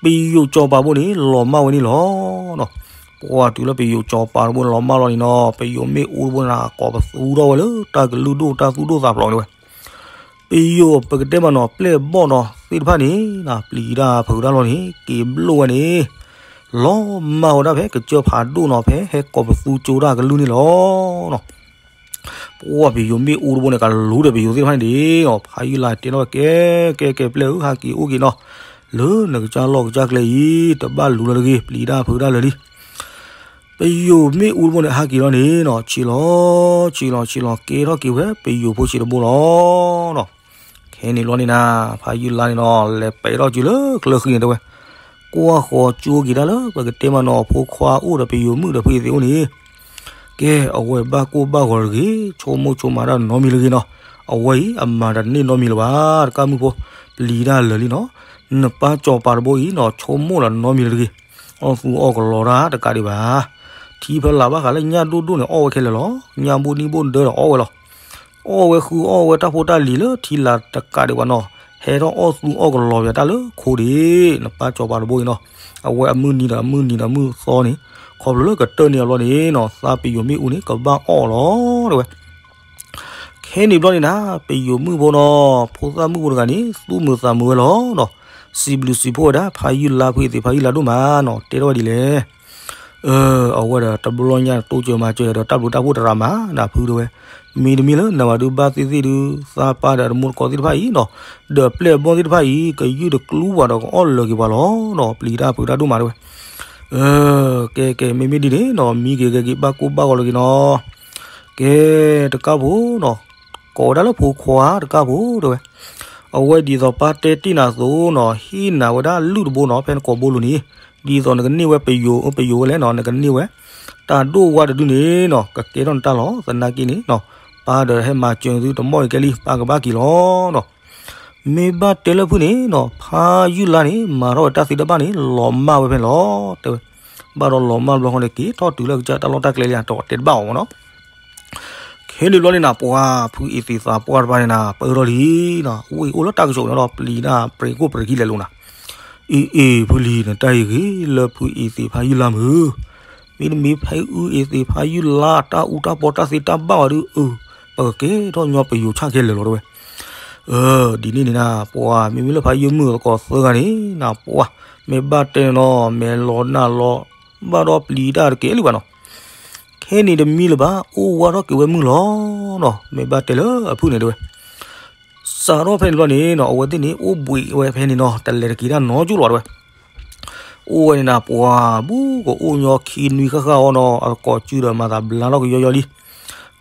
ပယိၤစီၤပၤဘိန့ၣ် လီၤမၢ်ဝဲန့ၣ်လီၤ. ပှၤတုၤလၢပယိၤစီၤပၤတဘိန့ၣ်လီၤမၢ်လီၤန့ၣ်နီၤ ပယိၤမ့ၣ်အူတဘိန့ၣ် ကိးပသူထီၣ်ဝဲလၢတၢ်ကလုၢ်ဒိၣ်တၢ်သူၣ်ဒိၣ်သးဖျိးန့ၣ်ဝဲ ပယိၤပကတဲမးနီၤ ပျဲၢ်ဘီၣ်နီၤသ့ၣ်တဖၣ်န့ၣ် ပျံၤတၢ်ဖုးတၢ်လီၤန့ၣ် က့ၤဘျိၣ်ဝဲန့ၣ် လီၤမၢ်ဝဲဒၣ်ဖဲကစၢၢ်ဖးဒိၣ်နီၤ ဖဲဟဲကိးပသူကၠိတၢ်ကလုၢ်န့ၣ်လီၤ. ပှၤပယိၤမ့ၣ်အူတဘိန့ၣ် ကလူၤဒီးပယိၤသ့ၣ်တဖၣ်န့ၣ်ဒ်နီၤ ဖးယုၢ်လါတဲထီၣ်ဝဲ ကဲ ကဲ ကဲ ပျဲၢ်ဧၢ ဟဲက့ၤအိၣ်က့ၤနီၤ လၢနကစၢ်လီၢ်ကစၢ်ကျဲအံၤ တဘၣ်လူၤလၢၤတဂ့ၤ ပျံၤတၢ်ဖုးတၢ်လၢာ်လံ. ပယိၤမ့ၣ်အူတဘိန့ၣ် ဟးက့ၤလီၤန့ၣ်နီၤ, ဆံးလီၤ, ဆံးလီၤ, ဆံးလီၤ, ကဲထီၣ်က့ၤဝဲ ပယိၤဖိဆံးတဘိလီၤနီၤ. ခဲန့ၣ်ဘျီန့ၣ်နၤ, ဖါယုၢ်လါန့ၣ်နီၤ, လဲၤပဲာ်ထီၣ်စုလၢချၢဃံန့ၣ်တဲဝဲ, ကွၢ်ဃီၤကၠိက့ၤတၢ်လၢ ပကတဲမးနီၤ အဖိခွါအိၣ်ဒီးပယိၤမုၣ်ဒီးဖုအ့သ့ၣ်အိၣ်န့ၣ်, ကဲ, အဝဲဘၣ်ကိၢ်ဘၣ်ဂီၤတဂ့ၤ, ဆိကမိၣ်ဆိကမးတၢ်နီတမံၤလၢၤဂ့ၤနီၤ. အဝဲအံၤ အမၤတန့ၢ်နီတမံၤလၢၤဘၣ်, တကၢ်မုၣ်ဖိ, ပျံၤတၢ်လၢာ်လံနီၤ. နပၢ်စီၤပၤတဘိအံၤနီၤ, ဆိကမိၣ်လၢနီတမံၤလၢၤတဂ့ၤ, အီၣ်သူအီၣ်ကလီတၢ်တကးဒံးဘၣ်. ထံဖဲလၢ်ဘၣ်ဃးလၢညၣ်ဒိၣ်ဒိၣ်န့ၣ် အီၣ်ဝဲခဲလၢာ်လီၤ. ညၣ်ဘိၣ်နံၣ်ဘိၣ်ဒၢဒီးအီၣ်ဝဲလီၤ. အီၣ်ဝဲဃုအီၣ်ဝဲတၢ်ဖိတၢ်လံၤလၢထံလၢ်တကးဒံးဘၣ်နီၤ, ဟဲထီၣ်အီၣ်သူအီၣ်ကလီပတၢ်လၢခိဒံး, နပၢ်စီၤပၤတဘိအံၤနီၤ. အဝဲအမုၢ်နံၤဒီးအမုၢ်နံၤဒီးအမုၢ်သီန့ၣ်, ခီဖျိလၢကတၢၢ်န့ၢ်အဘျီန့ၣ်နီၤ, သးပယိၤမ့ၣ်အူန့ၣ် ကဘၣ်အီၣ်လီၤတဲဝဲ. ခဲန့ၣ်ဘျီန့ၣ်နၤ, ပယိၤမုၣ်ဖိနီၤ, ဖိသၣ်မုၣ်ဖိတဂၤန့ၣ် သူၣ်မုာ်သးမုာ်ဝဲလီၤနီၤ. စံးဘျုးစံးဖှိၣ်ဝဲဒၣ် ဖါယုၢ်လါဖုအ့သ့ၣ်ဖါယုၢ်လါဒိၣ်မးနီၤ, တဲထီၣ်ဝဲဒ်လဲၣ်. အဝဲဒီးတဘျီညါတိစၢၤမၤစၢၤဒီးတၢ်ဘျုးတၢ်ဖှိၣ်တရၤမးနၤဖုတဲဝဲ. မ့တမ့ၢ်လၢနဝၤဒုးဘၣ်သ့ၣ်သ့ၣ်ဒုး သးပၢ်ဒီးတမူတကိးသ့ၣ်တဖၣ်အံၤနီၤ, ဒီးပျဲၢ်အဘီၣ်သ့ၣ်တဖၣ်အံၤ ကယုၢ်တကျူပှၤဒီးကအီၣ်လၢာ်က့ၤပှၤလီၤနီၤ, ပျံၤတၢ်ဖုးတၢ်ဒိၣ်မးတဲဝဲ. ကဲကဲ မ့မ့ၢ်ဒ်န့ၣ်နီၤ, မံက့ၤဂဲၤက့ၤဘၣ်ကိၢ်ဘၣ်ဂီၤလၢာ်က့ၤနီၤ. ကဲ, တကၢ်ဖိနီၤ, ကိးဝဲဒၣ်လၢဖိခွါတကၢ်ဖိတဲဝဲ. အဝဲဒ်သိးပၢ်တဲတ့ၢ်နၤအသိးနီၤ, ဟ့ၣ်နၤဝဲဒၣ်လုၢ်တဘိနီၤ, ဖဲနကိးဘိလိၤန့ၣ်, ဒ်သိးနကန့ၢ်ဝဲပယိၤ, ပယိၤဝဲလဲၣ်နီၤ, နကန့ၢ်ဝဲ တၢ်ဒိၣ်ဝါတဒုန့ၣ်နီၤ, ကကဲထီၣ်နတၢ်လီၤ. သနာ်က့န့ၣ်နီၤ, ပၢ်ဒီးဟဲမၤစၢၤသုတမီၢ်အံၤကဲလံ, ပၢ်ကဘၣ်က့ၤလီၤနီၤ. မ့ၢ်ဘၣ်တဲလၢဖုန့ၣ်နီၤ, ဖါယုၢ်လါန့ၣ် မၤထီၣ်ဝဲတၢ်သ့တၢ်ဘၣ်န့ၣ် လီၤမၢ်ဝဲဖဲန့ၣ်လီၤတဲဝဲ. ဘၣ်ဒီးလီၤမၢ်ဘျီဃီန့ၣ် က့ၤထီၣ်တုၤလၢကစၢ်တၢ်လီၢ်တၢ်ကျဲလံ အတတဲတဘၣ်အီၤမ့ၢ်နီၤ. ခဲန့ၣ်ဘျီန့ၣ်နၤ, ပှၤဖုအ့သ့ၣ်သးပှၢ်တဖၣ်န့ၣ်နၤ, ပၢၢ်ထီၣ်လံနီၤ, ဝ့ၢ်အိၣ်လၢတၢ်ကစီၣ်န့ၣ်ဒီး ပျံၤတၢ်ပြ့ကိၣ်ပြ့ခံလဲၤလိာ်နၤ. အ့အ့ ဖုလံၤ နတၢ်အံၤဂ့ၤလၢဖုအ့သ့ၣ်ဖါယုၢ်လါမုၢ်, မ့တမ့ၢ်ဖဲအုၣ်အ့သ့ၣ်ဖါယုၢ်လါ တၢ်အူတၢ်ပီတၢ်သ့တၢ်ဘၣ်ဝဲဒုး, အၢ, ပကကဲထီၣ်ညီပယိၤဆၣ်ခဲလၢာ်လီၤတဲဝဲ. အၢ, ဒ်န့ၣ်န့ၣ်နၤ, ပှၤမ့မ့ၢ်လၢဖါယုၢ်မုၢ်သကိးသၢဂၤန့ၣ်နၤ, ပှၤမ့ၢ်ဘၣ်တဲန့ၣ်နီၤ, မဲာ်လီၤနၢ်လီၤ, ဘၣ်ဒီးပျံၤတၢ်တကဲလံဘၣ်နီၤ. ခဲန့ၣ်တမံၤလၢၤဘၣ်, အိၣ်ဝးထီၣ်က့ၤဝဲမုၢ်လီၤနီၤ, မ့ၢ်ဘၣ်တဲလၢအဖုန့ၣ်တဲဝဲ. စးထီၣ်ဖဲန့ၣ်ဘျီန့ၣ်နီၤ, အဝဲသ့ၣ်န့ၣ် အိၣ်ဘှံးဝဲဖဲန့ၣ်နီၤ, တလဲၤတက့ၤတၢ်နီတကၠိၢ်လီၤတဲဝဲ. အိၣ်ဝဲန့ၣ်နၤ, ပှၤဘူးကအိၣ်ညီခံနွံဃၣ်ဃၣ်အီၤနီၤ, အသကိးစုဒီးမၤသးဘျါထီၣ်ကယီယီလံ.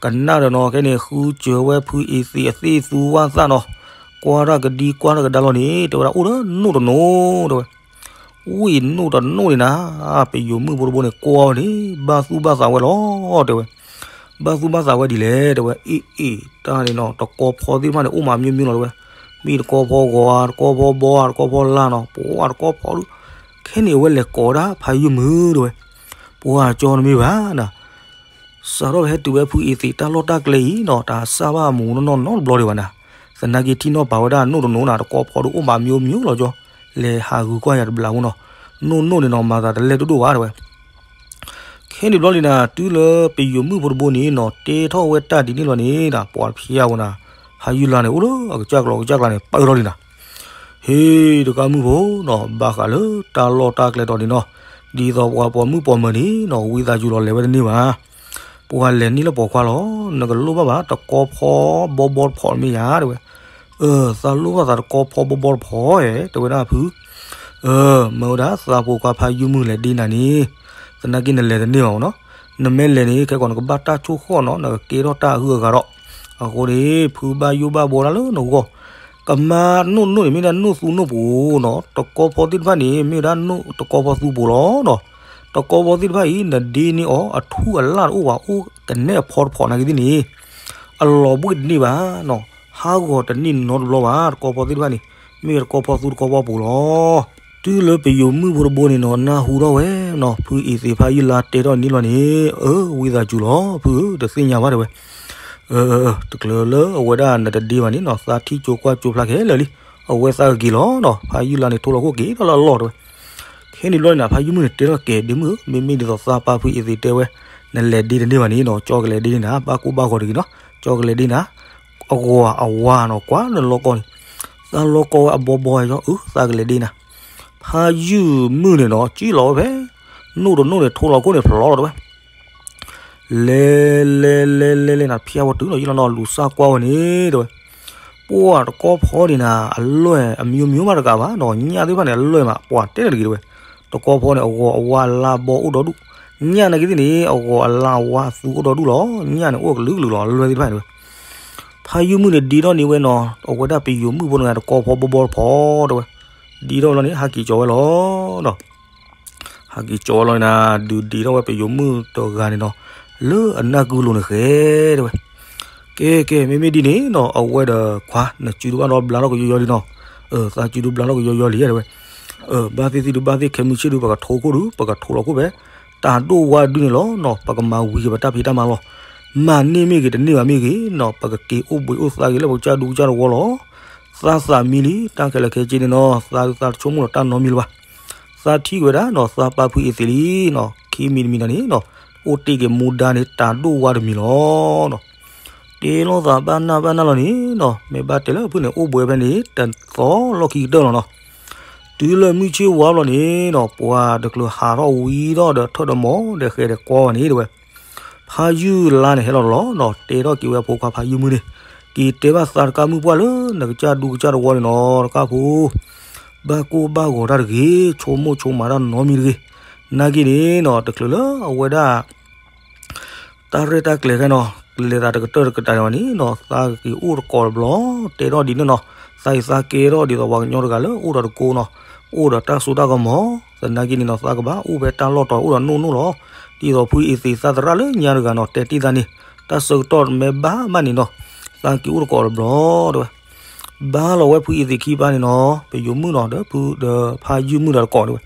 ကနၣ်ဒီးနီၤ, ခဲန့ၣ်ဃုစၢၤဝဲဖုအ့သ့ၣ်အသ့ၣ်သူဝၣ်သၣ်နီၤ, ကွၢ်တၢ်ကဒံကွၢ်တၢ်ကဒါလီၤန့ၣ်, တဲဝဲဒၣ်အိၣ်ဒီးနိၣ်တနိၣ်တဲဝဲ. ဝံၣ်နိၣ်တနိၣ်န့ၣ်နၤ, ပယိၤမုၣ်ဖိတဘိန့ၣ် ကွၢ်ဝဲန့ၣ် ဘၣ်သူၣ်ဘၣ်သးဝဲလီၤတဲဝဲ. ဘၣ်သူၣ်ဘၣ်သးဝဲဒ်လဲၣ်တဲဝဲ. အ့ၣ်အ့ၣ် တၢ်န့ၣ်နီၤ, တကီဖီသ့ၣ်တဖၣ်န့ၣ် အိၣ်မးမျိုးမျိုးလီၤတဲဝဲ. မ့ၢ်တကီဖီဂီၤဧါ, တကီဖီဘီဧါ, တကီဖီလါနီၤ, ပှၤတကီဖီဒုး, ခဲန့ၣ်အဝဲလဲၤကိးဒၣ်ဖါယုၢ်မုၢ်တဲဝဲ. ပှၤကၠီတမ့ၢ်ဘၣ်နၤ. စးထီၣ်ဖဲဟဲတုၤဝဲဖုအ့သ့ၣ်တၢ်လီၢ်တၢ်ကျဲအံၤနီၤ, တၢ်စၢ်ဘၣ်မူးနီၢ်နီၢ်နီတဘျီဒံးဘၣ်နၤ. သနာ်က့ထံၣ်နီၣ်ပာ်ဝဲဒၣ်နိၣ်တနိၣ်နၤ, တကီဖီဒုးအိၣ်မးမျိုးမျိုးလီၤကၠီ, လဲၤဟးဂုာ်ကွၢ်ယၤတဘျီဖိနီၤ. နိၣ်နိၣ်န့ၣ်နီၤ, မၤသးတလဲၢ်ဒိၣ်ဒိၣ်ဘၣ်တဲဝဲ. ခဲန့ၣ်ဘျီန့ၣ်နၤ, တုၤလၢပယိၤမုၣ်ဖိတဘိန့ၣ်နီၤ, တဲထီၣ်ဝဲတၢ်ဒ်န့ၣ်လီၤန့ၣ်နၤ, ပှၤဖျါဝဲနၤ, ဖါယုၢ်လါန့ၣ် အိၣ်လၢအကစၢ်ကျီၤကစၢ်ကျါန့ၣ် ပၢၢ်ထီၣ်လံနၤ. ဟ့ၣ် တကၢ်မုၣ်ဖိနီၤ, ဘၣ်ဃးလၢတၢ်လီၢ်တၢ်ကျဲတီၤန့ၣ်နီၤ, ဒ်သိးပှၤပိာ်မုၣ်ပိာ်မၢၤန့ၣ်နီၤ, ဝံသးစူၤလီၤလဲၤဝဲတန့ၢ်ဘၣ်. ပှၤလဲၤန့ၢ်လၢပိာ်ခွါလီၤ, နကလိၣ်ဘၣ်ဘၣ် တကီဖီဘီဘီတဖီးမ့ၢ်ယါတဲဝဲ. အၢ, သးလိၣ်ဘၣ်သးတကီဖီဘီဘီတဖီးဧါ တဲဝဲဒၣ်ဖု. အၢ, မၢဝဲဒၣ်သးဖိခွါဖါယုၢ်မုၢ်လဲၤဒ့နၤန့ၣ်, သနာ်က့နလဲၤတန့ၢ်ဘၣ်မ့ၢ်နီၤ. နမ့ၢ်လဲၤန့ၣ် ခဲကိးနကဘၣ်တၢ်ဆိၣ်ဃီၣ်နီၤ, နကကဲထီၣ်တၢ်အဂုၤအဂၤဒီး. အဃိန့ၣ် ဖုဘၣ်ယိၣ်ဘၣ်ဘှီဒၣ်လၢနဂီၢ်. ကမၤနိၣ်နိၣ်န့ၣ် မ့ၢ်ဒၣ်နိၣ်သူနိၣ်ပူၤနီၤ, တကီဖီသ့ၣ်တဖၣ်န့ၣ် မ့ၢ်ဝဲဒၣ်နိၣ်တကီဖီသူပူၤလီၤနီၤ. တကီဖီသ့ၣ်တဖၣ်အံၤ နဒ့န့ၢ်အီၤ အထူအလၣ်တအိၣ်ဘၣ်, အိၣ်ကနဲအဖီတဖီးနာ်က့သ့ၣ်န့ၣ် အလီၤဘှံးတန့ၢ်ဘၣ်နီၤ, ဟးဂီၤတန့ၢ်နီတဘျီဘၣ်. တကီဖီသ့ၣ်တဖၣ်န့ၣ် မ့ၢ်တကီဖီသူတကီဖီပူၤလီၤ. တုၤလၢပယိၤမုၣ်ဖိတဘိန့ၣ်နီၤ, နၢ်ဟူထီၣ်ဝဲနီၤ, ဖုအ့သ့ၣ်ဖါယုၢ်လါတဲထီၣ်န့ၣ်လီၤန့ၣ်, အၢ, ဝံသးစူၤလီၤဖုဧၢ, တသ့ၣ်ညါဘၣ်တဲဝဲ. အၢ, တကျၢၤလၢအဝဲဒၣ်နတဒ့ဘၣ်န့ၣ်နီၤ, သးထံၣ်ကၠိကွၢ်ကၠိဖျါခဲလၢာ်လံ. အဝဲသးကက့ၤလီၤနီၤ, ဖါယုၢ်လါန့ၣ် ထိလီၤခိၣ်က့ၤထီၣ်လၢအလီၢ်တဲဝဲ. ခဲန့ၣ်ဘျီန့ၣ်နၤ, ဖါယုၢ်မုၣ်န့ၣ် တဲထီၣ်ကဲၤဒ့မုၣ်ဧၢ, မ့မ့ၢ်ဒ်သိးသးပၢ်ဖုအ့သ့ၣ်တဲဝဲ, နလဲၤဒ့တန့ၢ်ဘၣ်န့ၣ်နီၤ, ကၠီကလဲၤဒ့န့ၢ်နၤ, ဘၣ်ကိၢ်ဘၣ်ဂီၤတဂ့ၤနီၤ, ကၠီကလဲၤဒ့နၤ. အဂီၤအဝါနီၤ, ကွၢ်နလီၤကီၢ်န့ၣ်, သးလီၤကီၢ်ဝဲအဘီဘီယီ, အၢ, သးကလဲၤဒ့နၤ. ဖါယုၢ်မုၣ်န့ၣ်နီၤ, ကံၣ်လီၤဝဲဖဲ နိၣ်တနိၣ်န့ၣ် ထိလီၤခိၣ်န့ၣ် ဖျိလီၤတဲဝဲ. လဲၤလဲၤလဲၤလဲၤလဲၤနၤ, ဖၠါဝဲတုၤနီၤ, ယလီၤနီၤလူၤစၢ်ကွၢ်ဝဲန့ၣ်တဲဝဲ. ပှၤတကီဖီန့ၣ်နၤ, အလွဲၢ်အမျိုးမျိုးမးတဂၤဘၣ်နီၤ, ညၣ်သ့ၣ်တဖၣ်န့ၣ် အလွဲၢ်မး ပှၤတဲန့ၣ်တဂ့ၤတဲဝဲ. တကီဖီန့ၣ် အဂီၤအဝါလါဘီအိၣ်ဒီဒူၣ်, ညၣ်နာ်က့သ့ၣ်န့ၣ် အဂီၤအလါအဝါအသူအိၣ်ဒီဒူၣ်လီၤ. ညၣ်န့ၣ်အိၣ်ကလုာ်ကလုာ်လီၤ လွဲၢ်သ့ၣ်တဖၣ်န့ၣ်ဝဲ. ဖါယုၢ်မုၣ်န့ၣ်ဒ့ထီၣ်န့ၢ်ဝဲနီၤ အဝဲဒၣ်ပယိၤမုၣ်ဖိတဂၤတကိးဖီဘီဘီတဖီတဲဝဲ. ဒ့ထီၣ်ဝဲလီၤန့ၣ် ဟးက့ၤကၠီၤဝဲလီၤ. ဟးက့ၤကၠီၤဝဲလီၤန့ၣ် ဒုးဒ့ထီၣ်ဝဲပယိၤမုၣ်တဂၤန့ၣ်နီၤ လၢအနၢ်ကုလိၤန့ၣ်ဃဲတဲဝဲ. ကဲကဲ မ့မ့ၢ်ဒ်န့ၣ်နီၤ အဝဲဒီးခွါ နစုဒုးဘၣ်ဒီးဘျါထီၣ်ကယီယီလံနီၤ. သးစုဒုးဘျါထီၣ်ကယီယီလံတဲဝဲ. ဘၣ်သ့ၣ်သ့ၣ်ဒုးဘၣ်သ့ၣ် ခဲမုၢ်ဆ့ၣ်ဒုး ပကထိခိၣ်ဒုး ပကထိလီၤခိၣ်ဖဲ တၢ်ဒိၣ်ဝါဒုန့ၣ်လီၤနီၤ. ပကမၤဝံၤက့ၤပတၢ်ဖံးတၢ်မၤလီၤ. မၤန့ၢ်မ့ၢ်ဂ့ၤ တန့ၢ်ဘၣ်မ့ၢ်ဂ့ၤနီၤ ပကက့ၤအိၣ်ဘှံးအိၣ်သါက့ၤလၢပကစၢ်ဒူကစၢ်တဝီလီၤ. သးသးမံလံတၢ်ခဲလၢာ်ခဲဆ့န့ၣ်နီၤ သးဒုးသးတဆိကမိၣ်ဒီးတၢ်နီတမံၤလၢၤဘၣ်. သးထံၣ်က့ၤဝဲဒၣ်နီၤ သးပၢ်ဖုအ့သ့းလံနီၤ ခံမံၤတမံၤန့ၣ်နီၤ အိၣ်တ့ၢ်က့ၤမူဒါန့ၣ် တၢ်ဒိၣ်ဝါတမံၤလီၤနီၤ. တဲလိာ်သးဘၣ်နၢ်ဘၣ်နၢ်လီၤန့ၣ်နီၤ မ့ၢ်ဘၣ်တဲလၢဖုန့ၣ် အိၣ်ဘှံးဖဲန့ၣ် တသီလီၢ်ခံကတၢၢ်လီၤနီၤ. တုၤလၢမုၢ်ဆ့ၣ်ဝါဘျီန့ၣ်နီၤ ပှၤတချုးဟးထီၣ်ဝံၤဒီးဒီးထၢၣ်ဒီးမီၤဒီးဃဲၤဒီးကွီၢ်ဘၣ်န့ၣ်တဲဝဲ. ဖါယုၢ်လါန့ၣ်ဟဲလီၤလီၤနီၤ တဲထီၣ်က့ၤဝဲအဖိခွါဖါယုၢ်မုၣ်န့ၣ် က့ၤတဲဘၣ်သးတကးမုၣ်ပှၢ်လၢနကစၢ်ဒူကစၢ်တဝီန့ၣ်နီၤ တကးဖိ ဘၣ်ကိၢ်ဘၣ်ဂီၤတၢ်တဂ့ၤ ဆိကမိၣ်ဆိကမးတၢ်နီတမံၤတဂ့ၤ. နာ်က့န့ၣ်နီၤ တချုးလၢအဝဲဒၣ် တၢ်ရဲၣ်တၢ်ကျဲၤခဲနီၤ ကလဲၤသးတကတၢၢ်တကတၢၢ်န့ၣ်ဝဲန့ၣ်နီၤ သးကက့ၤအိၣ်တကိးတဘျီ တဲထီၣ်ဒ်န့ၣ်နီၤ သးအံၤသးကဲထီၣ်ဒ်သိးပှၤကညီတဂၤလၢအိၣ်ဒီးတကိးနီၤ အိၣ်ဒီးတၢ်စိတၢ်ကမီၤ သနာ်က့န့ၣ်နီၤ သးကဘၣ်အိၣ်ဖဲတၢ်လီၢ်တီၤအိၣ်ဒီးနိၣ်နိၣ်လီၤ. ဒ်သိးဖုအ့သ့းသးသရၣ်လၢညါတဂၤနီၤ တဲတ့ၢ်သးန့ၣ် တၢ်ဆၢကတီၢ်မ့ၢ်ဘၣ်မးန့ၣ်နီၤ သးက့ၤအိၣ်တကိးတဘျီတဲဝဲ. ဘၣ်လီၤဝဲဖုအ့သ့းခံပၢ်န့ၣ်နီၤ ပယိၤမုၣ်နီၤ ဒီးဖုဒီးဖါယုၢ်မုၣ်ဒီးတကိးတဲဝဲ.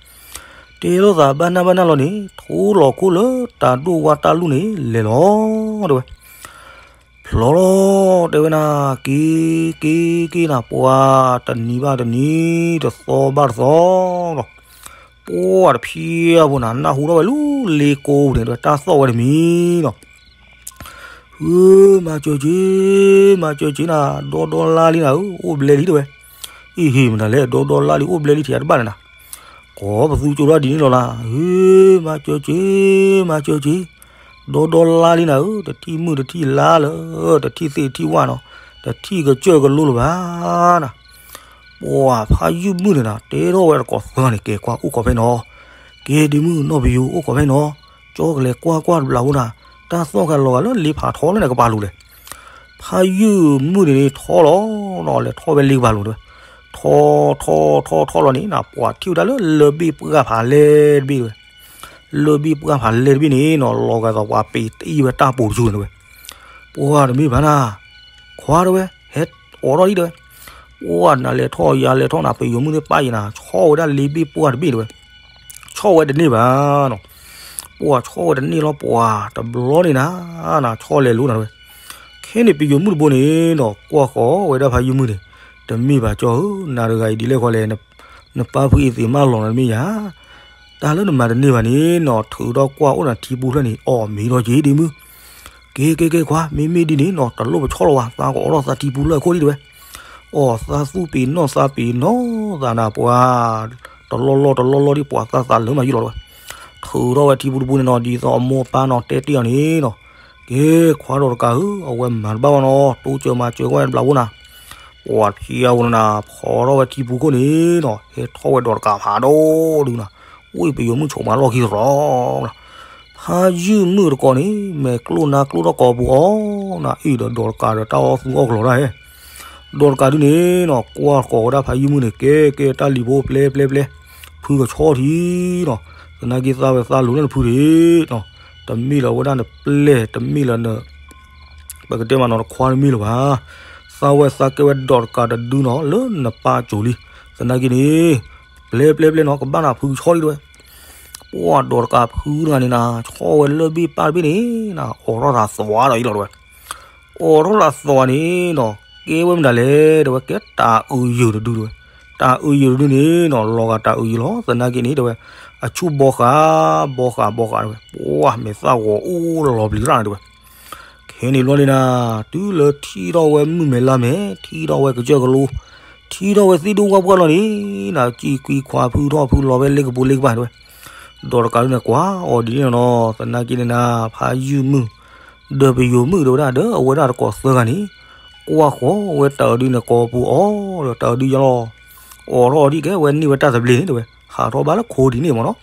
တဲလိာ်သးဘၣ်နၢ်ဘၣ်နၢ်လီၤန့ၣ် ထိလီၤခိၣ်လၢတၢ်ဒိၣ်ဝါတၢ်လူၢ်န့ၣ် လဲၤလီၤတဲဝဲ. ဖျီလီၤတဲဝဲနၤ က့ၤက့ၤက့ၤနၤ ပှၤတနံၤဘၣ်တနံၤ တသီဘၣ်တသီလီၤ. ပှၤတဖံးအပူၤနၤ နၢ်ဟူထီၣ်ဝဲလၢလ့ကိပူၤန့ၣ် တၢ်သီၣ်ဝဲတမံၤလီၤ. ဧၢ မၤစၢၤက့ၤ မၤစၢၤက့ၤနၤ ဒီဒီလါလံနၤဧၢ အိၣ်ဘျဲလံတဲဝဲ. အံၤဟ့ၣ်မတၤလဲၣ် ဒီဒီလါလံ အိၣ်ဘျဲလံထံၣ်အတဘၣ်န့ၣ်နၤ ကိးပသူကၠိထီၣ်ဒ်န့ၣ်လီၤနၤ ဧၢ မၤစၢၤက့ၤ မၤစၢၤက့ၤ ဒီဒီလါလံနၤဧၢ တထံၣ်မုၢ်တထံၣ်လါလၢ တထံၣ်သ့ၣ်တထံၣ်ဝၣ်နီၤ တထံၣ်ကစၢၢ်ကလိလၢၤဘၣ်နၤ. ပှၤဖါယုၢ်မုၣ်န့ၣ်နၤ တဲထီၣ်ဝဲတကိးသၢဂၤန့ၣ် ကဲကွၢ်အိၣ်ခိးဖဲနီၤ က့ၤဒ်မုၢ်နီၢ်ပယိၤ အိၣ်ခိးဖဲနီၤ ကၠီကလဲၤကွၢ်ကွၢ်တဘျီဖိနၤ တၢ်သီၣ်ကလီၤဂာ်လၢလ့ဖးထီလၢန့ၣ်ကပၤလိၤလဲၣ်. ဖါယုၢ်မုၣ်န့ၣ်ထီလီၤနီၤ လဲၤထီၣ်ဝဲလ့ကပၤလိၤတဲဝဲ. ထီထီထီထီလီၤန့ၣ်နၤ ပှၤထံၣ်ဝဲဒၣ်လၢလၢၢ်ဘ့ၣ်ပှၢ်ဖးလဲၢ်တဘ့ၣ်တဲဝဲ. လၢၢ်ဘ့ၣ်ပှၢ်ဖးလဲၢ်တဘ့ၣ်န့ၣ်နီၤ လီၤဂာ်သိးပှၤပ့ၤတအံၣ်ဝဲတၢ်ပိၤတစိၤန့ၣ်တဲဝဲ. ပှၤတမ့ၢ်ဘၣ်နၤ ခွါတဲဝဲ ဟဲအိးထီၣ်ဒံးတဲဝဲ. ပှၤနၤလဲၤထီၣ်ယၤလဲၤထီၣ်နၤ ပယိၤမုၣ်သ့ၣ်ပၣ်ယံၤနၤ ဆီၣ်ဝဲဒၣ်လ့ဘ့ၣ်ပှၢ်တဘ့ၣ်တဲဝဲ. ဆီၣ်ဝဲတန့ၢ်ဘၣ်နီၤ. ပှၤဆီၣ်ဝဲတန့ၢ်လီၤ ပှၤတဘျီန့ၣ်နၤ နၤဆီၣ်လဲၤလိၤနၤတဲဝဲ. ခဲန့ၣ်ပယိၤမုၣ်တဘိန့ၣ်နီၤ ကွၢ်ဃီၤဝဲဒၣ်ဖါယုၢ်မုၣ်န့ၣ် တမ့ၢ်ဘၣ်ကၠီဧၢ နၤတဂၤအံၤဒ်လဲၣ်ဃီလဲၣ် နပၢ်ဖုအ့သ့းမၢလီၤနၤတမ့ၢ်ယၤ တၢ်လၢနမၤတန့ၢ်ဘၣ်န့ၣ်နီၤ ထုးထီၣ်ကွၢ်အိၣ်နၤထံပူၤဖျၢၣ်န့ၣ် အီၣ်မ့ၤထီၣ်က့ၤဒ်မုၢ်. က့ၤက့ၤက့ၤခွါ မ့မ့ၢ်ဒ်န့ၣ်နီၤ တလိၣ်ပဆီၣ်လီၤဝဲ သးကအိးထီၣ်သးထံပူၤဖျၢၣ်အခိၣ်ဒံးတဲဝဲ. အီၣ်သးသူၣ်ပ့ၤနီၣ်သးပ့ၤနီၣ်သးနၤပှၤ တလီၢ်လီၢ်တလီၢ်လီၢ်ဒ်ပှၤသးသးလၢမၤယုၢ်လီၤတဲဝဲ. ထုးထီၣ်ဝဲထံပူၤတပူၤန့ၣ်နီၤ ဒ်သိးအမိၢ်အပၢ်နီၤ တဲတ့ၢ်အီၤန့ၣ်နီၤ က့ၤခွါဒီးတကးဧၢ အဝဲမၤတဘၣ်ဘၣ်နီၤ တိစၢၤမၤစၢၤကွၢ်တဘျီဖိနၤ. ပှၤဖံးအပူၤနၤ ဖီထီၣ်ဝဲထံပူၤခိၣ်န့ၣ်နီၤ ဟဲထီၣ်ဝဲဒီးတကးဖးဒိၣ်ဒုနၤ ဝံၣ်ပယိၤမုၣ်ဆိးမးလီၢ်ခံသရီ ဖါယုၢ်မုၣ်တကိးန့ၣ် မဲာ်ကျိၣ်နါကျိၣ်ထီၣ်ကိးပူၤအီၤနၤ အ့ၣ်ဒီးဒီးတကးဒီးတၢ်အီၣ်သူအီၣ်ကလီၤတၢ်ဟဲ ဒီးတကးဒုန့ၣ်နီၤ ကွၢ်ဃီၤဝဲဒၣ်ဖါယုၢ်မုၣ်န့ၣ် ကဲကဲတၢ်လံၤဖိပျဲပျဲပျဲ ဖုကဆီထံနီၤ သနာ်က့သးဝဲသးလိၤလၢနဖုန့ၣ်နီၤ တမ့ၢ်လၢၤဝဲဒၣ်နပျဲၢ် တမ့ၢ်လၢၤန ပကတဲမးနီၤ နခွါတမ့ၢ်လၢၤဘၣ်. သးဝဲသးကဲဝဲဒီးတကးတဒုနီၤ လၢနပၢ်အစိၤလံ. သနာ်က့န့ၣ် ပျဲပျဲပျဲနီၤ ကဘၣ်နၤဖုကဆီလံတဲဝဲ. ပှၤဒီးတကးဖုတဂၤန့ၣ်နၤ ဆီၣ်ဝဲလၢၢ်ဘ့ၣ်ပၢ်တဘ့ၣ်န့ၣ်နၤ အိးထီၣ်သးသွးဒီးအံၤလီၤတဲဝဲ. အိးထီၣ်သးသွးန့ၣ်နီၤ ကဲဝဲမတၤလဲၣ်တဲဝဲ ကဲတၢ်အုးယုာ်တဒုတဲဝဲ. တၢ်အုးယုာ်တဒုန့ၣ်နီၤ လီၤဂာ်တၢ်အုးယုာ်လီၤ. သနာ်က့န့ၣ်တဲဝဲ အဆူၣ်ဘီဃး ဘီဃးဘီဃးတဲဝဲ ပှၤမဲာ်သၣ်ဂီၤအိၣ်လီၤပျံၤရၣ်န့ၣ်တဲဝဲ. ခဲန့ၣ်ဘျီန့ၣ်နၤ တုၤလၢထံၣ်ထီၣ်ဝဲမုၣ်မဲာ်လါမဲာ် ထံၣ်ထီၣ်ဝဲကစၢၢ်ကလိ ထံၣ်ထီၣ်ဝဲသ့ၣ်ဒိၣ်ဝၣ်ပှၢ်လီၤန့ၣ် နၤကံၣ်ကွံခွါဖုထီၣ်ဖုလီၤဝဲလ့ကပူၤလ့ကပၤတဲဝဲ. ဒီးတကးဒုန့ၣ်ကွၢ်အီၤဒ်န့ၣ်နီၤ သနာ်က့န့ၣ်နၤ ဖါယုၢ်မုၣ် ဒီးပယိၤမုၣ်တဲဝဲဒၣ် ဒီးအဝဲဒၣ်တကိးသၢဂၤန့ၣ် ကွၢ်ဃီၤဝဲတၢ်အုးဒုန့ၣ်ကိးပူၤအီၤဒီးတၢ်အုးဒုယလီၤ. အိးထီၣ်အီၤဒ်ကဲဝဲန့ၢ်ဝဲတၢ်သဘျ့န့ၣ်တဲဝဲ ဟးထီၣ်ဘၣ်လၢခိဒ်န့ၣ်မ့ၢ်နီၤ.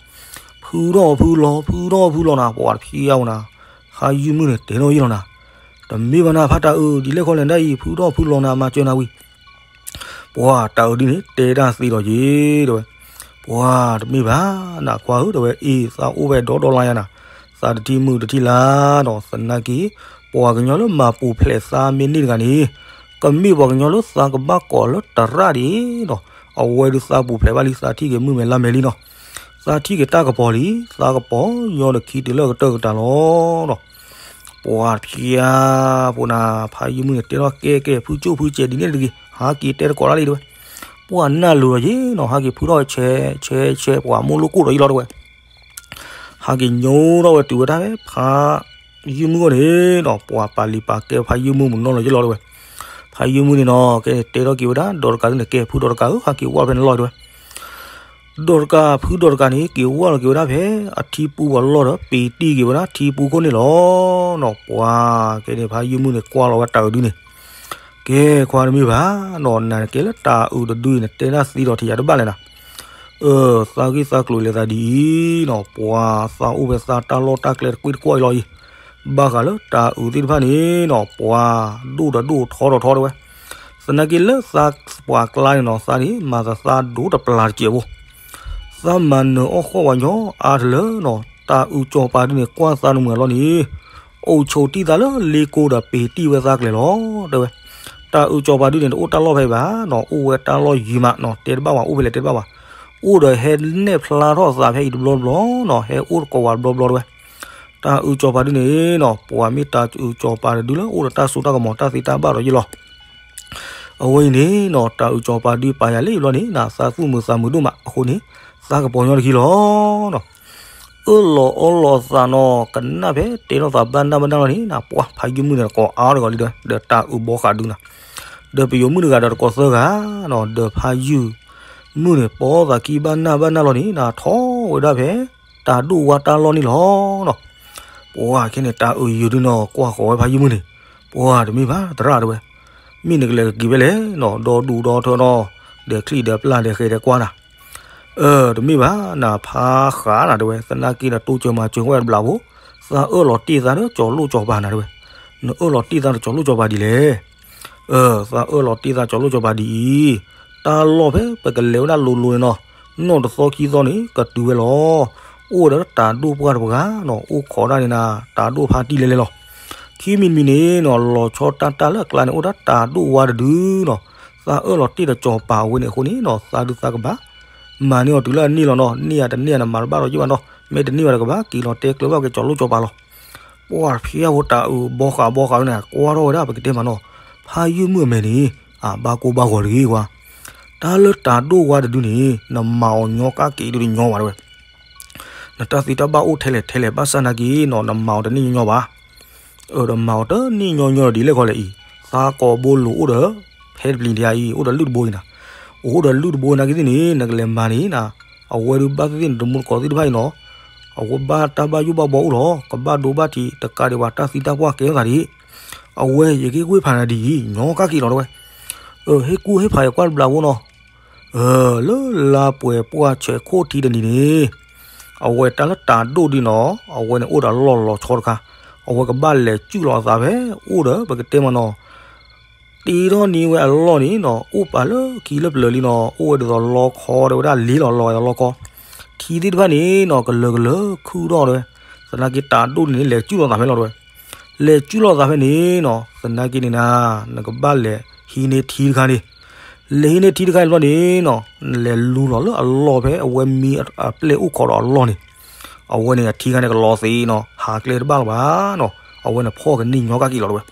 ဖ ဖုထီၣ်ဖုလီၤ ဖုထီၣ်ဖုလီၤနၤ ပှၤတဖျဲအံၤနၤ, ဖါယုၢ်မုၣ်န့ၣ် တဲထီၣ်ယ့ၢ်လီၤနၤ, တမ့ၢ်ဘၣ်နၤ ဖါတၤအုး ဒ်လဲၣ်ခီလဲၣ်ဒ်အံၤ ဖုထီၣ်ဖုလီၤနၤ မၤစၢၤနၤဝံၤ ပှၤတၤအုးဒ်န့ၣ် တဲတၢ်သ့ဒီးယ့ၢ် တဲဝဲ, ပှၤတမ့ၢ်ဘၣ်နၤ ခွါဧၢ တဲဝဲ, အ့ၣ် သးအိၣ်ဝဲဒီဒီလါယၤနၤ, သးတထံၣ်မုၢ်တထံၣ်လါဒီး သနာ်က့ ပှၤကညီလၢမၤပူၤဖျဲးသးမ့ၢ်န့ၢ်တဂၤန့ၣ် ကမ့ၢ်ပှၤကညီလၢသးကဘၣ်ကိးလၢတရၣ်ဒံးဒီး အဝဲဒုးသးပူၤဖျဲးဘၣ်လံ သးထံၣ်က့ၤမုၢ်မဲာ်လါမဲာ်လံနီၤ, သးထံၣ်က့ၤတၢ်ကပီၤလံ သးကပီၤညီတခံတုၤလၢအကတၢၢ်ကတၢၢ်လီၤဒီး ပှၤဖျါဖိနၤ ဖါယုၢ်မုၣ်န့ၣ် တဲထီၣ်ကဲကဲ ဖုကၠိၣ်ဖုကဲဒ်န့ၣ်တဂ့ၤ ဟးက့ၤတဲတကိးတၢ်လံတဲဝဲ, ပှၤနၢ်လိၤဒီးယ့ၢ်နီၤ ဟးက့ၤဖုထီၣ်ဝဲဆဲးဆဲးဆဲး ပှၤမိၢ်လိၣ်ကိၣ်ဒီးယ့ၢ်လီၤတဲဝဲ, ဟးက့ၤညိထီၣ်ဝဲတုၤဝဲဒၣ်ဖဲ ဖါယုၢ်မုၣ်အဂီၢ်န့ၣ်ဒီး ပှၤပာ်လံၤပာ်ကဲဖါယုၢ်မုၣ်မုၢ်နီၢ်လီၤယ့ၢ်လီၤတဲဝဲ, ဖါယုၢ်မုၣ်န့ၣ်နီၤ ကဲန့ၣ်တဲထီၣ်က့ၤဝဲဒၣ် ဒီးတကးဒ်န့ၣ် ကဲဖုဒီးတကးဧၢ ဟးက့ၤဝဲဖဲန့ၣ်လီၤတဲဝဲ ဒီးတကးဖုဒီးတကးန့ၣ် က့ၤဝဲလီၤက့ၤဝဲဒၣ်ဖဲ အထံပူၤပှၤလီၢ်ဒီး ပ့ၤတံၢ်က့ၤဝဲဒၣ်ထံပူၤခိၣ်န့ၣ်လီၤနီၤ, ပှၤကဲန့ၣ် ဖါယုၢ်မုၣ်န့ၣ် ကွၢ်လီၤဝဲတၤအုးဒုန့ၣ်, ကဲခွါတမ့ၢ်ဘၣ်နီၤ နကဲလၢတၤအုးတဒုအံၤ နတဲတၢ်သ့ဒီးထံၣ်ယၤတဘၣ်လဲၣ်နၤ, အၢ သးဂ့ၢ်သးကျိၤလဲၤသးဒ်အံၤနီၤ ပှၤသးအိၣ်ဝဲသးတၢ်လီၢ်တၢ်ကျဲတကွ့ၢ်တကွီၢ်အံၤလီၤအံၤ, ဘၣ်ဃးလၢတၤအုးသ့ၣ်တဖၣ်န့ၣ်နီၤ ပှၤဒိၣ်ဒီးဒိၣ်ထီဒီးထီတဲဝဲ, သနာ်က့လၢသးပှၤကျါန့ၣ်နီၤ သးန့ၣ် မၤသးသးဒိၣ်တပျၢ်တစဲးဖိ သးမၤနၢၤအီၣ်ဃီၣ်ဝဲညီအါတလၢနီၤ တၤအုးစီၤပၤဒုန့ၣ် ကွၢ်သးနမုာ်အလီၢ်န့ၣ် အိၣ်ဆိးတံၢ်သးလၢလ့ကိဒီးပ့ၤတံၢ်ဝဲသးကျဲလီၤ တဲဝဲ, တၤအုးစီၤပၤဒုန့ၣ် တအိၣ်တၢ်လီၢ်ဖဲအံၤဘၣ်နီၤ အိၣ်ဝဲတၢ်လီၢ်ယံၤမးနီၤ တဲတဘၣ်ဝဲ အိၣ်ဖဲလဲၣ်တဲတဘၣ်ဝဲ, အိၣ်ဒီးဟဲနဲၣ်ဖျါထီၣ်သးဖဲအံၤတဘျီတဘျီနီၤ ဟဲအိၣ်တကိးဝဲတဘျီတဘျီတဲဝဲ, တၤအုးစီၤပၤဒုန့ၣ်နီၤ ပှၤမ့ၢ်တၤအုးစီၤပၤတဒုလၢအိၣ်ဒီးတၢ်စိတၢ်ကမီၤတၢ်သ့တၢ်ဘၣ်ဒီးယ့ၢ်လီၤ အဝဲအံၤန့ၣ်နီၤ တၤအုးစီၤပၤဒုပာ်ယၤလံဘျီန့ၣ် သးသူၣ်မုာ်သးမုာ်ဒိၣ်မးအဃိန့ၣ် သးကပီၤညီတခံလီၤနီၤ, အၢၣ်လီၤအီလီၤသးနီၤ ကနၣ်ဖဲတဲထီၣ်သးဘၣ်နၢ်ဘၣ်နၢ်လီၤန့ၣ်နီၤ ပှၤဖါယုၢ်မုၣ်န့ၣ် တကိးအါတဂီၤလံဒီး ဒီးတၤအုးဘီဃးဒုနီၤ, ဒီးပယိၤမုၣ်တဂၤဒီးတကိးသၢဂၤနီၤ ဒီးဖါယုၢ်မုၣ်န့ၣ် ပီသးခံဘၣ်နၢ်ဘၣ်နၢ်လီၤန့ၣ်နီၤ ထီၣ်ဝဲဒၣ်ဖဲ တၤဒိၣ်ဝါတၢ်လီၢ်န့ၣ်လီၤနီၤ, ပှၤခဲန့ၣ် တၤအုးယုာ်ဒုနီၤ ကွၢ်ဃီၤဝဲဖါယုၢ်မုၣ်န့ၣ်, ပှၤတမ့ၢ်ဘၣ် သရၣ်တဲဝဲ, မ့ၢ်နကလဲၤကက့ၤဖဲလဲၣ်နီၤ ဒီဒူၣ်ဒီထၢနီၤ, ဒီးချံၣ်ဒီးပျၢ်ဒီးဃဲၤဒီးကွၢ်နၤ, အၢ တမ့ၢ်ဘၣ် နဖါဃးနၤတဲဝဲ သနာ်က့ဒီးတိစၢၤမၤစၢၤဝဲတဘျီဖိ, သးအၢၣ်လီၤတ့ၢ်သးဒီးကၠီၤလိၣ်ကၠီၤပၤနၤတဲဝဲ, နအၢၣ်လီၤတ့ၢ်သးဒီးကၠီၤလိၣ်ကၠီၤပၤဒ်လဲၣ် အၢ သးအၢၣ်လီၤတ့ၢ်သးကၠီၤလိၣ်ကၠီၤပၤဒ်အံၤ, တၢ်လီၢ်ဖဲပကလဲၤဝဲဒၣ်လိၤလိၤန့ၣ်နီၤ, နီၢ်တသီခံသီန့ၣ် ကတုၤဝဲလီၤ. အိၣ်ဝဲဒီးတၢ်ဒိၣ်ပှၢ်တပှၤနီၤ, အိၣ်ခိးဒၣ်န့ၣ်နၤ, တၢ်ဒိၣ်ဖးတံၢ်လဲၤလဲၤလီၤ. ခံမံၤတမံၤန့ၣ်နီၤ, လီၤဆီတၢ်တၢ်လၢအကျါန့ၣ် အိၣ်ဒၣ်တၢ်ဒိၣ်ဝါတဒုနီၤ, သးအၢၣ်လီၤတ့ၢ်ဒီးကၠီၤပၤအဝဲန့ၣ်အဃိန့ၣ်နီၤ, သးဒုးသးကဘၣ် မၤန့ၢ်အီၤတုၤလၢအန့ၢ်လီၤနီၤ, န့ၢ်ယၤတန့ၢ်ယၤန့ၣ် မၤတဘၣ်ဒီးယဘၣ်နီၤ, မ့ၢ်တန့ၢ်ဘၣ်ဒီးကဘၣ်က့ၤလီၤတဲကျၢၤဘၣ်က့ၤကၠီၤလိၣ်ကၠီၤပၤလီၤ. ပှၤဖဲအဝဲတၢ်အုးဘီဃးဘီဃးန့ၣ် ကွၢ်ထီၣ်ဝဲဒၣ်ပကတဲမးနီၤ, ဖါယုၢ်မုၣ်အမဲာ်န့ၣ် အဘၣ်ကိၢ်ဘၣ်ဂီၤတဂ့ၤကွၢ်. တၢ်လၢတၢ်ဒိၣ်ဝါတဒုန့ၣ် နမၤအီၤညီကၣ်က့ၤဒုးတညီဘၣ်တဲဝဲ. နတၢ်သ့တၢ်ဘၣ်အိၣ်ထဲလဲၣ်ထဲလဲၣ်ဘၣ်ဆၣ်နာ်က့နီၤ, နမၤအီၤတန့ၢ်ညီညီဘၣ်. အၢ ဒီးမၤအီၤတန့ၢ်ညီညီဒီးဒ်လဲၣ်ခီလဲၣ်အံၤ, သးကိးဘိလိၤအိၣ်ဒီး ဖဲတပျံၤတယၤအံၤ အိၣ်ဒီးလုၢ်တဘိအံၤနၤ, အိၣ်ဒီးလုၢ်တဘိနာ်က့သ့ၣ်န့ၣ် နကလဲၤမၤန့ၣ်နၤ, အဝဲဒုးဘၣ်သ့ၣ်သ့ၣ်နတမူတကိးသ့ၣ်တဖၣ်အံၤနီၤ, အဝဲဘၣ်တၢ်ဘၣ်ယိၣ်ဘၣ်ဘှီအိၣ်လီၤ, ကဘၣ်ဒိဘၣ်ထံး တကးဒံးဘၣ်တၢ်သံတၢ်ပှၢ်ကဲထီၣ်သးဒ်အံၤ, အဝဲယကဟ့ၣ်ကူၣ်ဟ့ၣ်ဖးနၤဒ်အံၤ ညီကၣ်က့ၤလီၤတဲဝဲ. အၢ ဟ့ၣ်ကူၣ်ဟ့ၣ်ဖးယကွၢ်တဘျီဖိနီၤ. အၢ လၢလါပှဲၤပှၢ်ဆဲးခိၣ်ထံတနံၤန့ၣ်, အဝဲတၢ်လၢတၢ်ဒိၣ်ဒုနီၤ, အဝဲန့ၣ်အိၣ်ဒီးလီၢ်လီၤဆီတခါ, အဝဲကဘၣ်လဲၤစုၣ်လီၤအသးဖဲ အိၣ်ဒီးပကတဲမးနီၤ တ့ထီၣ်န့ၢ်ဝဲအလီၢ်န့ၣ်နီၤ, အိၣ်ပာ်လၢခံလၢပျၢၤလံနီၤ, အိၣ်ဝဲဒ်သိးလီခီတဲဝဲဒၣ် လ့လီၤလီၤဝဲဒီးလီခီ, ထံသ့ၣ်တဖၣ်န့ၣ်နီၤ ကလၢၤကလၢၤခုၣ်ထီၣ်တဲဝဲ, သနာ်က့တၢ်ဒိၣ်န့ၣ် လဲၤစုၣ်လီၤသးဖဲလီၤတဲဝဲ. လဲၤစုၣ်လီၤသးဖဲန့ၣ်နီၤ, သနာ်က့န့ၣ်နၤ, နကဘၣ်လဲၤဟံးန့ၢ်ထံတခါန့ၣ်, လဲၤဟံးန့ၢ်ထံတခါန့ၣ်ဘျီန့ၣ်နီၤ, နလဲၤလူၤလီၤလၢအလီၢ်ဖဲအဝဲမံအပျဲၢ်အိၣ်ခိးဒီးအလီၢ်န့ၣ်, အဝဲန့ၣ်အထံခါန့ၣ်ကလီၤသ့နီၤ, ဟးကျဲတဘၣ်လၢၤဘၣ်နီၤ, အဝဲန့ၣ်ဖီၣ်ကန့ၢ်ညီကၣ်က့ၤလီၤတဲဝဲ.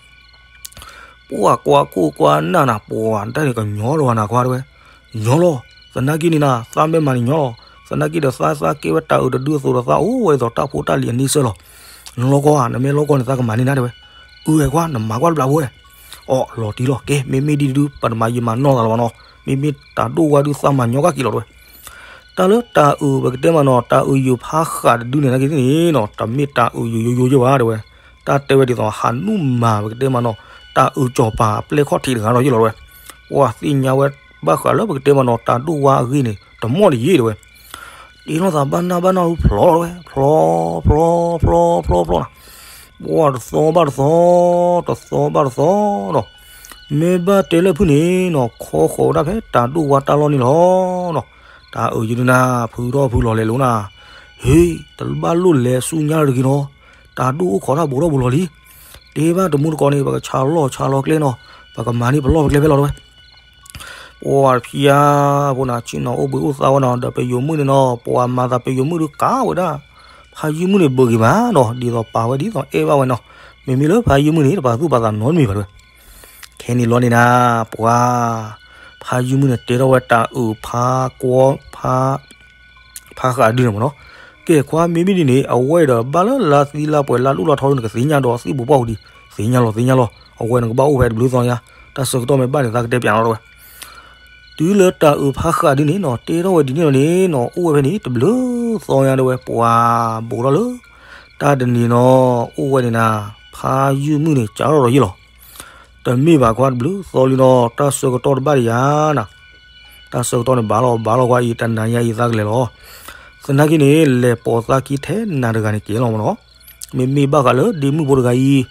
ပှၤကွၢ်ခိၣ်ကွၢ်နၢ်နၤ, ပှၤတၢ်န့ၣ်ကညီလီၤနၤခွါတဲဝဲ, ညီလီၤ, သနာ်က့န့ၣ်နၤ, သးမ့ၢ်မၤန့ၣ်ညီလီၤ, သနာ်က့ဒီးသးသးကဲဝဲတၢ်အုးတဒုအသိးဒီးသးအိၣ်ဝဲဒ်သိးတၢ်ဖိတၢ်လံၤအန့ဆၢၣ်လီၤ. နလီၢ်ကီဧါ, နမ့ၢ်လီၢ်ကီန့ၣ် သးကမၤန့ၢ်နၤတဲဝဲ. အုးဝဲခွါ, နမၤကွၢ်တဘျီဖိဝဲ. အိး လီၤတံၢ်လီၤ, ကဲ မ့မ့ၢ်ဒ်တဒု ပတမၤယံာ်မၤနီၢ်သးလၢၤဘၣ်နီၤ, မ့မ့ၢ်တၢ်ဒိၣ်ဝါဒုးသးမၤညီကၣ်က့ၤလီၤတဲဝဲ. တၢ်လၢတၢ်အုးပကတဲမးနီၤ, တၢ်အုးယုာ်ဖးဃးတဒုန့ၣ်နာ်က့သ့ၣ်န့ၣ်နီၤ, တမ့ၢ်တၢ်အုးယုာ်ယိယိယဲၢ်ဘၣ်တဲဝဲ. တၢ်တဲဝဲဒ်သိးဟးနုာ်မၤပကတဲမးနီၤ, တၢ်အုးစီၤပၤအပျဲၢ်ခီၣ်ထံးတဂၤဒီးယ့ၢ်လီၤတဲဝဲ. ပှၤသ့ၣ်ညါဝဲဘၣ်ဃးလၢပကတဲမးနီၤ, တၢ်ဒိၣ်ဝါအဂ့ၢ်န့ၣ် တမီၢ်တယံာ်တဲဝဲ. တ့ထီၣ်သးဘၣ်နၢ်ဘၣ်နၢ်လီၤ ဖျီလီၤဝဲ ဖျီ ဖျီ ဖျီ ဖျီ ဖျီ ဖျီနၤ, ပှၢ်တသီဘၣ်တသီ, တသီဘၣ်တသီဒီး, မ့ၢ်ဘၣ်တဲလၢဖုၣ်န့ၣ်နီၤ ခီဃီၤဝဲဒၣ်ဖဲတၤဒိၣ်ဝါတၢ်လီၢ်န့ၣ်လီၤနီၤ. တၤအုးယုၢ်ဒုနၤ ဖုထီၣ်ဖုလီၤလဲၤလိၤနၤ, ဟ့ၣ် တဘၣ်လိၣ်လဲၤဆူညါတဂ့ၤနီၤ, တၤဒိၣ်အိၣ်ခိးတၢ်ဘူးထီၣ်ဘူးလီၤလံ. တဲဘၣ်တမူတကိးန့ၣ် ပကဆါလီၢ်ဆါလီၢ်ကျဲနီၤ, ပကမၤန့ၢ်ပလီၢ်ပကျဲဖဲလီၤတဲဝဲ. ပှၢ်တဖံးယါဖိနၤ ဆ့ၣ်နီၤအိၣ်ဘှံးအိၣ်သါဝဲနီၤ, ဒီးပယိၤမုၣ်န့ၣ်နီၤ ပှၤမၤသးပယိၤမုၣ်ဒုးကးဝဲဒၣ် ဖါယုၢ်မုၣ်န့ၣ်ဘၢဂ့ၤမးနီၤ, ဒ်သိးပာ်ဝဲဒ်သိးအဲၣ်ဘၣ်ဝဲနီၤ, မ့မ့ၢ်လၢဖါယုၢ်မုၣ်န့ၣ် တပာ်သူၣ်ပာ်သးနီတမံၤဘၣ်တဲဝဲ. ခဲန့ၣ်လီၤန့ၣ်နၤ ပှၤ ဖါယုၢ်မုၣ်န့ၣ် တဲထီၣ်ဝဲတၤအုးဖါကွီ ဖါ ဖါဃးဒုန့ၣ်မ့ၢ်နီၤ, ကဲခွါ မ့မ့ၢ်ဒ်န့ၣ် အဝဲဒီးဘၣ်လၢလါသံလါပှဲၤ လါဒိၣ်လါထီဒု နကသ့ၣ်ညါဒီးသ့ၣ်ဘိပှၢ်ပူၤဒံး, သ့ၣ်ညါလီၤ သ့ၣ်ညါလီၤ, အဝဲနကဘၣ်အိၣ်ဖဲတဘျုးသီညါ, တၢ်ဆၢကတီၢ်မ့ၢ်ဘၣ်န့ၣ် သးကတဲပၠးနီၤတဲဝဲ. တုၤလၢတၤအုးဖါဃးဒုန့ၣ်နီၤ တဲထီၣ်ဝဲဒ်န့ၣ်လီၤန့ၣ်နီၤ အိၣ်ဝဲဖဲန့ၣ် တဘျုးသီညါတဲဝဲ ပှၤဘူးထီၣ်လၢ တၢ်တနံၤနီၤ အိၣ်ဝဲန့ၣ်နၤ ဖါယုၢ်မုၣ်န့ၣ် ကးထီၣ်ဒီးယ့ၢ်လီၤ. တမ့ၢ်ဘၣ်ခွါ တဘျုးသီလံနီၤ တၢ်ဆၢကတီၢ်တဘၣ်ဒံးယၤနၤ, တၢ်ဆၢကတီၢ်န့ၣ် ဘၣ်လီၤဘၣ်လီၤခွါအံၤ တနၤညါအံၤသးကလဲၤလီၤ. သနာ်က့န့ၣ် လဲၤပိာ်သးခံထဲနၤတဂၤန့ၣ်ကဲလီၤမ့ၢ်နီၤ, မ့မ့ၢ်ဘၣ်ဃးလၢဒ့မုၣ်ဖိတဂၤအံၤ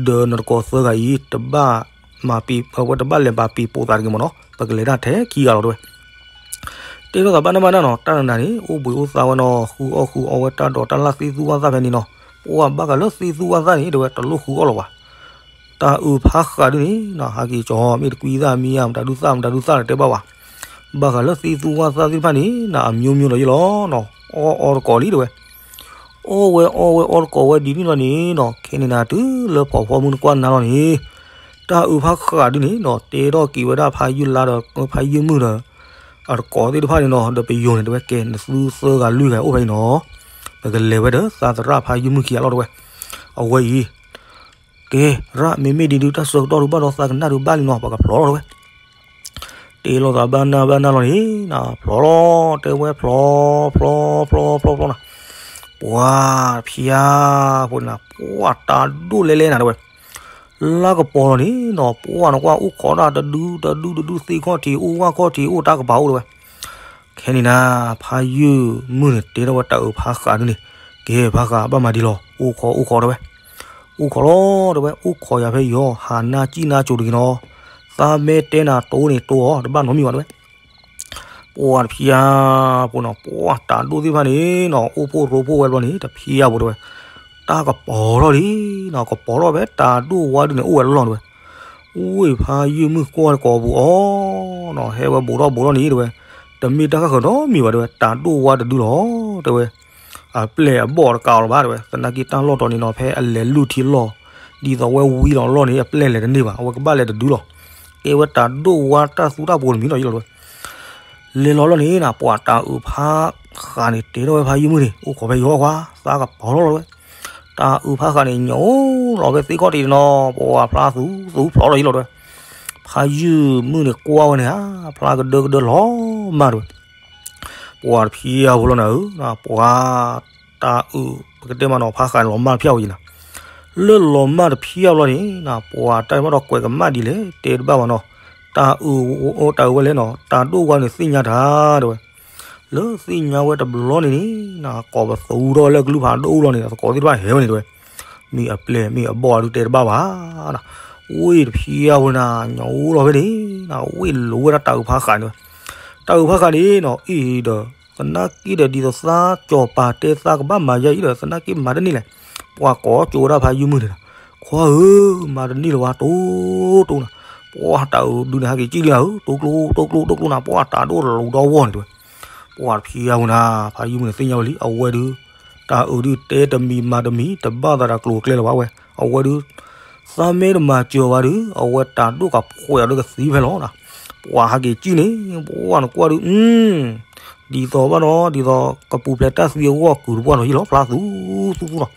ဒီးနတကိးသၢဂၤအံၤ တဘၣ်မၤပံၤ အဝဲတဘၣ်လဲၤမၤပံၤပိာ်သးတဂ့ၤမ့ၢ်နီၤ, ပကလဲၤတၢ်ထဲခံဂၤလီၤတဲဝဲ. တဲထီၣ်သးဘၣ်နၢ်ဘၣ်နၢ်နီၤ တၢ်နနၤန့ၣ် အိၣ်ဘှံးအိၣ်သါဝဲနီၤ ဃုအီၣ်ဃုအီဝဲတၢ်ဒီးတၢ်လၢသံသူဝါသၣ်ဖဲန့ၣ်နီၤ, ပှၤဘၣ်ဃးလၢသံသူဝါသၣ်န့ၣ် တဲဝဲတလိၣ်ဃုအီၣ်လီၤဘၣ်. တၤအုးဖါဃးဒုန့ၣ်နီၤ ဟးက့ၤကၠီ မ့ၢ်တကွံသၣ်မံယါ မတၤဒုသၣ် မတၤဒုသၣ်န့ၣ်တဲဘၣ်ဝဲ, ဘၣ်ဃးလၢသံသူဝါသၣ်သ့ၣ်တဖၣ်န့ၣ်နီၤ အမျိုးမျိုးဒီးယ့ၢ်လီၤနီၤ, အီၣ်အီတကိးလံတဲဝဲ. အီၣ်ဝဲအီဝဲအီတကိးဝဲဒ်န့ၣ်လီၤန့ၣ်နီၤ ခဲန့ၣ်နၤတုၤလၢဖီဖီမုၢ်နကွၢ်နၤလီၤန့ၣ်, တၤအုးဖါဃးဒုန့ၣ်နီၤ တဲထီၣ်က့ၤဝဲဒၣ်ဖါယုၢ်လါဒီးဖါယုၢ်မုၣ်ဒီး အတကိးသ့ၣ်တဖၣ်န့ၣ်နီၤ ဒီးပယိၤန့ၣ်တဲဝဲ ကဲ နသုသၢဂၤလွံၢ်ဂၤအိၣ်ဖဲအံၤနီၤ, ပကလဲၤဝဲဒီးသးသရၣ်ဖါယုၢ်မုၣ်ခံဂၤလီၤတဲဝဲ. အဝဲအံၤ ကဲ ရၣ် မ့မ့ၢ်ဒ်ဒုး တၢ်ဆၢကတီၢ်ဒုးဘၣ်ဒီးသးကနၣ်ဒုးဘၣ်လံနီၤ ပကဖျီလီၤတဲဝဲ. တ့လီၤသးဘၣ်နၢ်ဘၣ်နၢ်လီၤန့ၣ်နၤ ဖျီလီၤတဲဝဲ ဖျီ ဖျီ ဖျီ ဖျီ ဖျီနၤ, ပှၤဖံးယါဖိန့ၣ်နၤ ပှၤတၤဒိၣ်လဲလဲနၤတဲဝဲ. လါကပီၤလီၤန့ၣ်နီၤ ပှၤနကွၢ်အိၣ်ခိးတၢ်တဒုတဒုတဒု သ့ၣ်ခီၣ်ထံးအိၣ် ဝၣ်ခီၣ်ထံးအိၣ် တၢ်ကပၤအိၣ်တဲဝဲ. ခဲန့ၣ်နၤ ဖါယုၢ်မုၣ်န့ၣ် တဲထီၣ်ဝဲတၤအုးဖါဃးဒုန့ၣ်, ကဲဖါဃး ဘၣ်မၤဒ်လီၤ အိၣ်ခိးအိၣ်ခိးတဲဝဲ. အိၣ်ခိးလီၤတဲဝဲ အိၣ်ခိးယၤဖဲယီၤ ဟးနါစံၣ်နါစိၤတဂ့ၤနီၤ, သးမ့ၢ်တဲနၤတိၢ်န့ၣ်တိၢ်အီၤ တဘၣ်နီတမံၤဘၣ်တဲဝဲ. ပှၤတဖံးယါဖိနီၤ ပှၤတၤဒိၣ်သ့ၣ်တဖၣ်န့ၣ်နီၤ အိၣ်ဖှိၣ်ရိဖှိၣ်ဝဲဘျီန့ၣ် တဖံးယါဖိတဲဝဲ, တၢ်ကပီၤထီၣ်လံနီၤ ကပီၤထီၣ်ဖဲတၤဒိၣ်ဝါဒုန့ၣ် အိၣ်ဝဲလီၢ်လီၢ်တဲဝဲ. ဝ့ၢ်ဖါယုၢ်မုၣ်ကွၢ်တကိးပူၤအီၤနီၤ ဟဲဝဲဘူးထီၣ်ဘူးထီၣ်န့ၣ်တဲဝဲ, တမ့ၢ်တၢ်ဃၣ်ဃၢၤနီတမံၤဘၣ်တဲဝဲ တၤဒိၣ်ဝါတဒုလီၤတဲဝဲ. အပျဲၢ်အဘီၣ်တကးအီၤလၢၤဘၣ်တဲဝဲ သနာ်က့တၢ်လီၢ်တီၤန့ၣ်နီၤ ဖဲအလဲၤလုၢ်ထံလီၢ် ဒ်သိးဝဲဝံလီၤလီၢ်န့ၣ် အပျဲၢ်လဲၤတန့ၢ်ဘၣ် အဝဲကဘၣ်လဲၤတဒုလီၤ. ကဲဝဲတၤဒိၣ်ဝါတၢ်သူတၢ်ပူၤတမံၤနီၤယလီၤတဲဝဲ. လဲၤလီၤလီၢ်န့ၣ်နၤ ပှၤတၤအုးဖါဃးန့ၣ် တဲထီၣ်ဝဲဖါယုၢ်မုၣ်န့ၣ် အိၣ်ခိးဖဲယီၤခွါ သးကပီၤလီၤတဲဝဲ. တၤအုးဖါဃးန့ၣ် ညိးလီၤဖဲသ့ၣ်ခီၣ်ထံးနီၤ ပှၤဖျါသူသူဖျိးလီၤယလီၤတဲဝဲ. ဖါယုၢ်မုၣ်န့ၣ်ကွၢ်ဝဲန့ၣ်ဧါ ဖျါကဒၢကဒၢလီၤမၢ်တဲဝဲ. ပှၤတဖံးယါဖိလီၤနၤဧၢ, ပှၤတၤအုး ပကတဲမးနီၤ ဖါဃးန့ၣ်လီၤမၢ်တဖံးယါဝဲယနၤ. လၢလီၤမၢ်တဖံးယါဘျီန့ၣ်နၤ ပှၤတၢ်မ့ၢ်ဒီးကွဲးကမၣ်ဒ်လဲၣ် တဲတဘၣ်ဘၣ်နီၤ. တၤအုး တၤအုးဝဲလဲၣ်နီၤ တၤဒိၣ်ဝါန့ၣ်သ့ၣ်ညါတၢ်တဲဝဲ. လၢသ့ၣ်ညါဝဲတဘျီန့ၣ်န့ၣ်နၤ ကိးပသူထီၣ်ဝဲလၢကလုၢ်ဖးဒိၣ်လီၤန့ၣ် သကိးသ့ၣ်တဖၣ်ဟဲဝဲန့ၣ်တဲဝဲ. မ့ၢ်အပျဲၢ်မ့ၢ်အဘီၣ်အဒုးတဲတဘၣ်ဘၣ်နၤ. ဝ့ၢ်တဖံးယါဝဲနၤ ညိးလီၤဖဲန့ၣ်နၤ ဝ့ၢ်လိၤဝဲဒၣ်တၤအုးဖါဃးန့ၣ်ဝဲ. တၤအုးဖါဃးန့ၣ်နီၤ အံၤဒီး သနာ်က့ဒီးဒ်သိးသးကၠီၤပာ်တဲသးကဘၣ်မၤယါအံၤဒီး သနာ်က့မၤတန့ၢ်လဲၣ်. ပှၤကိးကၠိဝဲဒၣ်ဖါယုၢ်မုၣ်န့ၣ်နၤ ခွါဧၢ မၤတန့ၢ်လၢၤဝဲ တိတိနၤ. ပှၤတၤအုးဒုန့ၣ် ဟဲက့ၤကံၣ်လံဧၢ တိကျိ တိကျိ တိကျိနၤ ပှၤတၤဒိၣ်လိၤဒီဝီၢ်န့ၣ်တဲဝဲ. ပှၤတဖံးယါဝဲနၤ ဖါယုၢ်မုၣ်န့ၣ်သ့ၣ်ညါဝဲလံ အဝဲဒုး တၤအုးဒုးတဲတမံၤမၤတမံၤ တဘၣ်သးတၢ်ကျိၤကျဲလၢၤဘၣ်ဝဲ အဝဲဒုး သးမ့ၢ်တမၤစၢၤဝဲဒုး အဝဲတၤဒိၣ်ကဖှဲးအီၤဒီးကသံဖဲလီၤနၤ. ပှၤဟဲက့ၤကံၣ်န့ၣ် ပှၤနကွၢ်ဒုး ဒ်သိးဘၣ်နီၤ ဒ်သိးကပူၤဖျဲးတၢ်သံအဂီၢ်ကုၤတပှၢ်နီၤ ယလီၤဖျါသူသူသူနီၤ.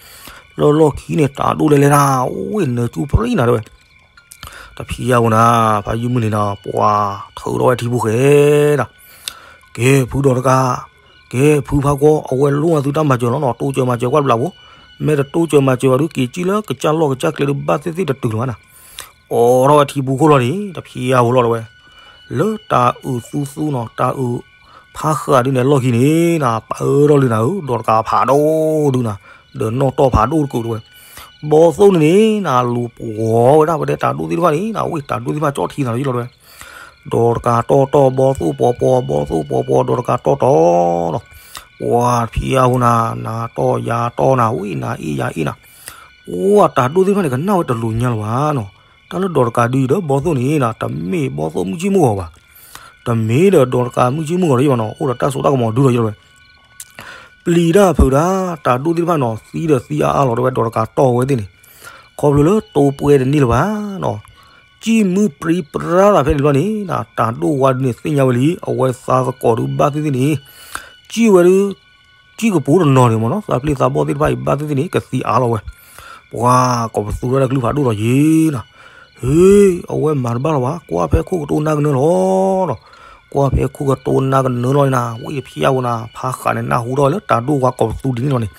လၢလီၢ်ခံန့ၣ် တၤဒိၣ်လဲလဲနၤ အိၣ်နၢၤကၠူပြံနၤတဲဝဲ. တဖံးယါဝဲနၤ ဖါယုၢ်မုၣ်န့ၣ်နၤ ပှၤထုးထီၣ်ဝဲထံဖိဃဲနၤ ကဲဖုဒီးတကး ကဲဖုဖးကွီ အဝဲလိၣ်အသုတၢ်မၤစၢၤလီၤနီၤ တိစၢၤမၤစၢၤကွၢ်တဘျီဖိ မ့ၢ်တတိစၢၤမၤစၢၤဘၣ်ဒုးက့ၤကံၣ်လၢကစၢ်လီၢ်ကစၢ်ကျဲဒုးဘၣ်သ့ၣ်သ့ၣ်တတုၤလၢၤဘၣ်နၤ. အိးထီၣ်ဝဲထံပူၤခိၣ်လီၤန့ၣ် တဖံးယါဖိလီၤတဲဝဲ. လၢတၤအုးသူသူနီၤ တၤအုး ဖးဃးဒုန့ၣ် အလီၢ်ခံန့ၣ်နၤ ပၢထီၣ်လံနၤဧၢ, ဒီးတကးဖးဒိၣ်ဒုနၤ, ဒီးနီၣ်တီၢ်ဖးဒိၣ်တကုာ်တဲဝဲ. ဘီသိၣ်န့ၣ်န့ၣ်နၤ လူၤပှီၤဝဲဒၣ်ပတဲတၢ်ဒိၣ်သ့ၣ်တဖၣ်န့ၣ်နၤ ဝံၣ်တၢ်ဒိၣ်သ့ၣ်တဖၣ်ကၠီၣ်ထံနၤလီၤယလီၤတဲဝဲ. ဒီးတကးတီၢ်တီၢ် ဘီသိၣ်ပှီၤပှီၤ ဘီသိၣ်ပှီၤပှီၤ ဒီးတကးတီၢ်တီၢ်နီၤ. ပှၤဖံးအါဝဲနၤ နၤတီၢ်ယၤတီၢ်နၤ ဝံၣ်နၤအ့ၣ်ယၤအ့ၣ်နၤ. ပှၤတၢ်ဒိၣ်သ့ၣ်တဖၣ်န့ၣ် ကနၣ်ဝဲတလူၤညါလၢၤဘၣ်နီၤ. တၢ်လၢဒီးတကးဒုဒီးဘီသိၣ်န့ၣ်နၤ တမ့ၢ်ဘီသိၣ်မုၢ်ဆ့ၣ်မုၢ်ဂီၤဘၣ်. တမ့ၢ်ဒီးဒီးတကးမုၢ်ဆ့ၣ်မုၢ်ဂီၤလၢၤဘၣ်နီၤ, အိၣ်ဒီးတၢ်စိတၢ်ကမီၤဒုလီၤယလီၤတဲဝဲ. ပျံၤတၢ်ဖုးတၢ် တၢ်ဒိၣ်သ့ၣ်တဖၣ်နီၤ သံဒီးသံအါအါလီၤတဲဝဲ ဒီးတကးတီၢ်ဝဲသ့ၣ်န့ၣ်, ခီဖျိလၢတိပှဲတန့ၢ်လၢၤဘၣ်နီၤ. စံၣ်မုၢ်ပြံပြါသးဖဲန့ၣ်ဘျီန့ၣ်နၤ တၢ်ဒိၣ်ဝါဒုန့ၣ်သ့ၣ်ညါဝဲလံ အဝဲသးသကိးဒုဘၣ်သ့ၣ်သ့ၣ်န့ၣ်, စံၣ်ဝဲဒု စံၣ်ကပူၤတနီၤန့ၣ်မ့ၢ်နီၤ သးပျံၤသးဘီၣ်သ့ၣ်တဖၣ်အံၤဘၣ်သ့ၣ်သ့ၣ်န့ၣ် ကသံအါလီၤဝဲ. ပှၤကိးပသူထီၣ်တၢ်ကလုၢ်ဖးဒိၣ်လီၤယံၤနၤ. ဟ့, အဝဲမၤတဘၣ်လီၤဘၣ် ကွၢ်ဖဲခိၣ်ကတိၤနါကနၢလီၤနီၤ. ကွၢ်ဖဲခိၣ်ကတိၤနါကနၢလီၤန့ၣ်နၤ ဝံၣ်တဖျါဝဲနၤ ဖးဃးန့ၣ် နၢ်ဟူထီၣ်ဝဲလၢတၢ်ဒိၣ်ဝါကိးပသူဒ်န့ၣ်လီၤန့ၣ်,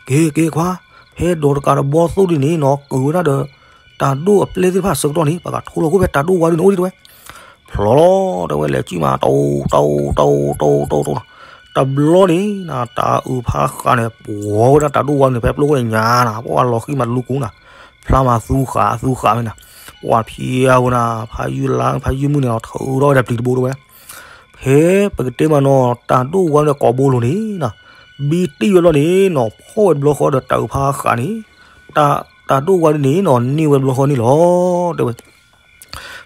က့ၤက့ၤခွါ, ဖဲဒီးတကးဒီးဘီသိၣ်ဒ်န့ၣ်နီၤ ကုာ်ဝဲဒၣ်ဒီး တၢ်ဒိၣ်အပျဲၢ်သ့ၣ်တဖၣ်ဆၢကတီၢ်န့ၣ် ပကထိလီၤခိၣ်ဖဲတၢ်ဒိၣ်ဝါဒုန့ၣ်အိၣ်ဒံးတဲဝဲ. ဖျီလီၤတဲဝဲ လဲၤစံၣ်မး တိတိတိတိတိတိတိ တဘျီန့ၣ်နၤ တၢ်အုးဖးဃးန့ၣ် ပှီၤဝဲဒၣ်တၢ်ဒိၣ်ဝါန့ၣ် ဖဲပျိခိၣ်ညါနၤ ပှၤလီၤဃံမးတလူကူနၤ, ဖျါမးသူဃာ်သူဃာ်ဝဲနၤ, ပှၤဖံးအါဝဲနၤ ဖးယုၢ်လါ ဖးယုၢ်မုၢ်န့ၣ်လီၤ ထုးထီၣ်ဝဲဒၣ်ပျံၤတဘိတဲဝဲ. ဖဲပကတဲမးနီၤ တၢ်ဒိၣ်ဝါဒီးကိးဘိလိၤန့ၣ်နၤ, ဘံတံၢ်ဝဲဘျီန့ၣ်နီၤ ဖီၣ်ဝဲတဘျီဃီဒီးတၢ်အုးဖးဃးန့ၣ်, တၢ်ဒိၣ်ဝါဒုန့ၣ်နီၤ န့ၢ်ဝဲတဘျီဃီန့ၣ်လီၤ တဲဝဲ.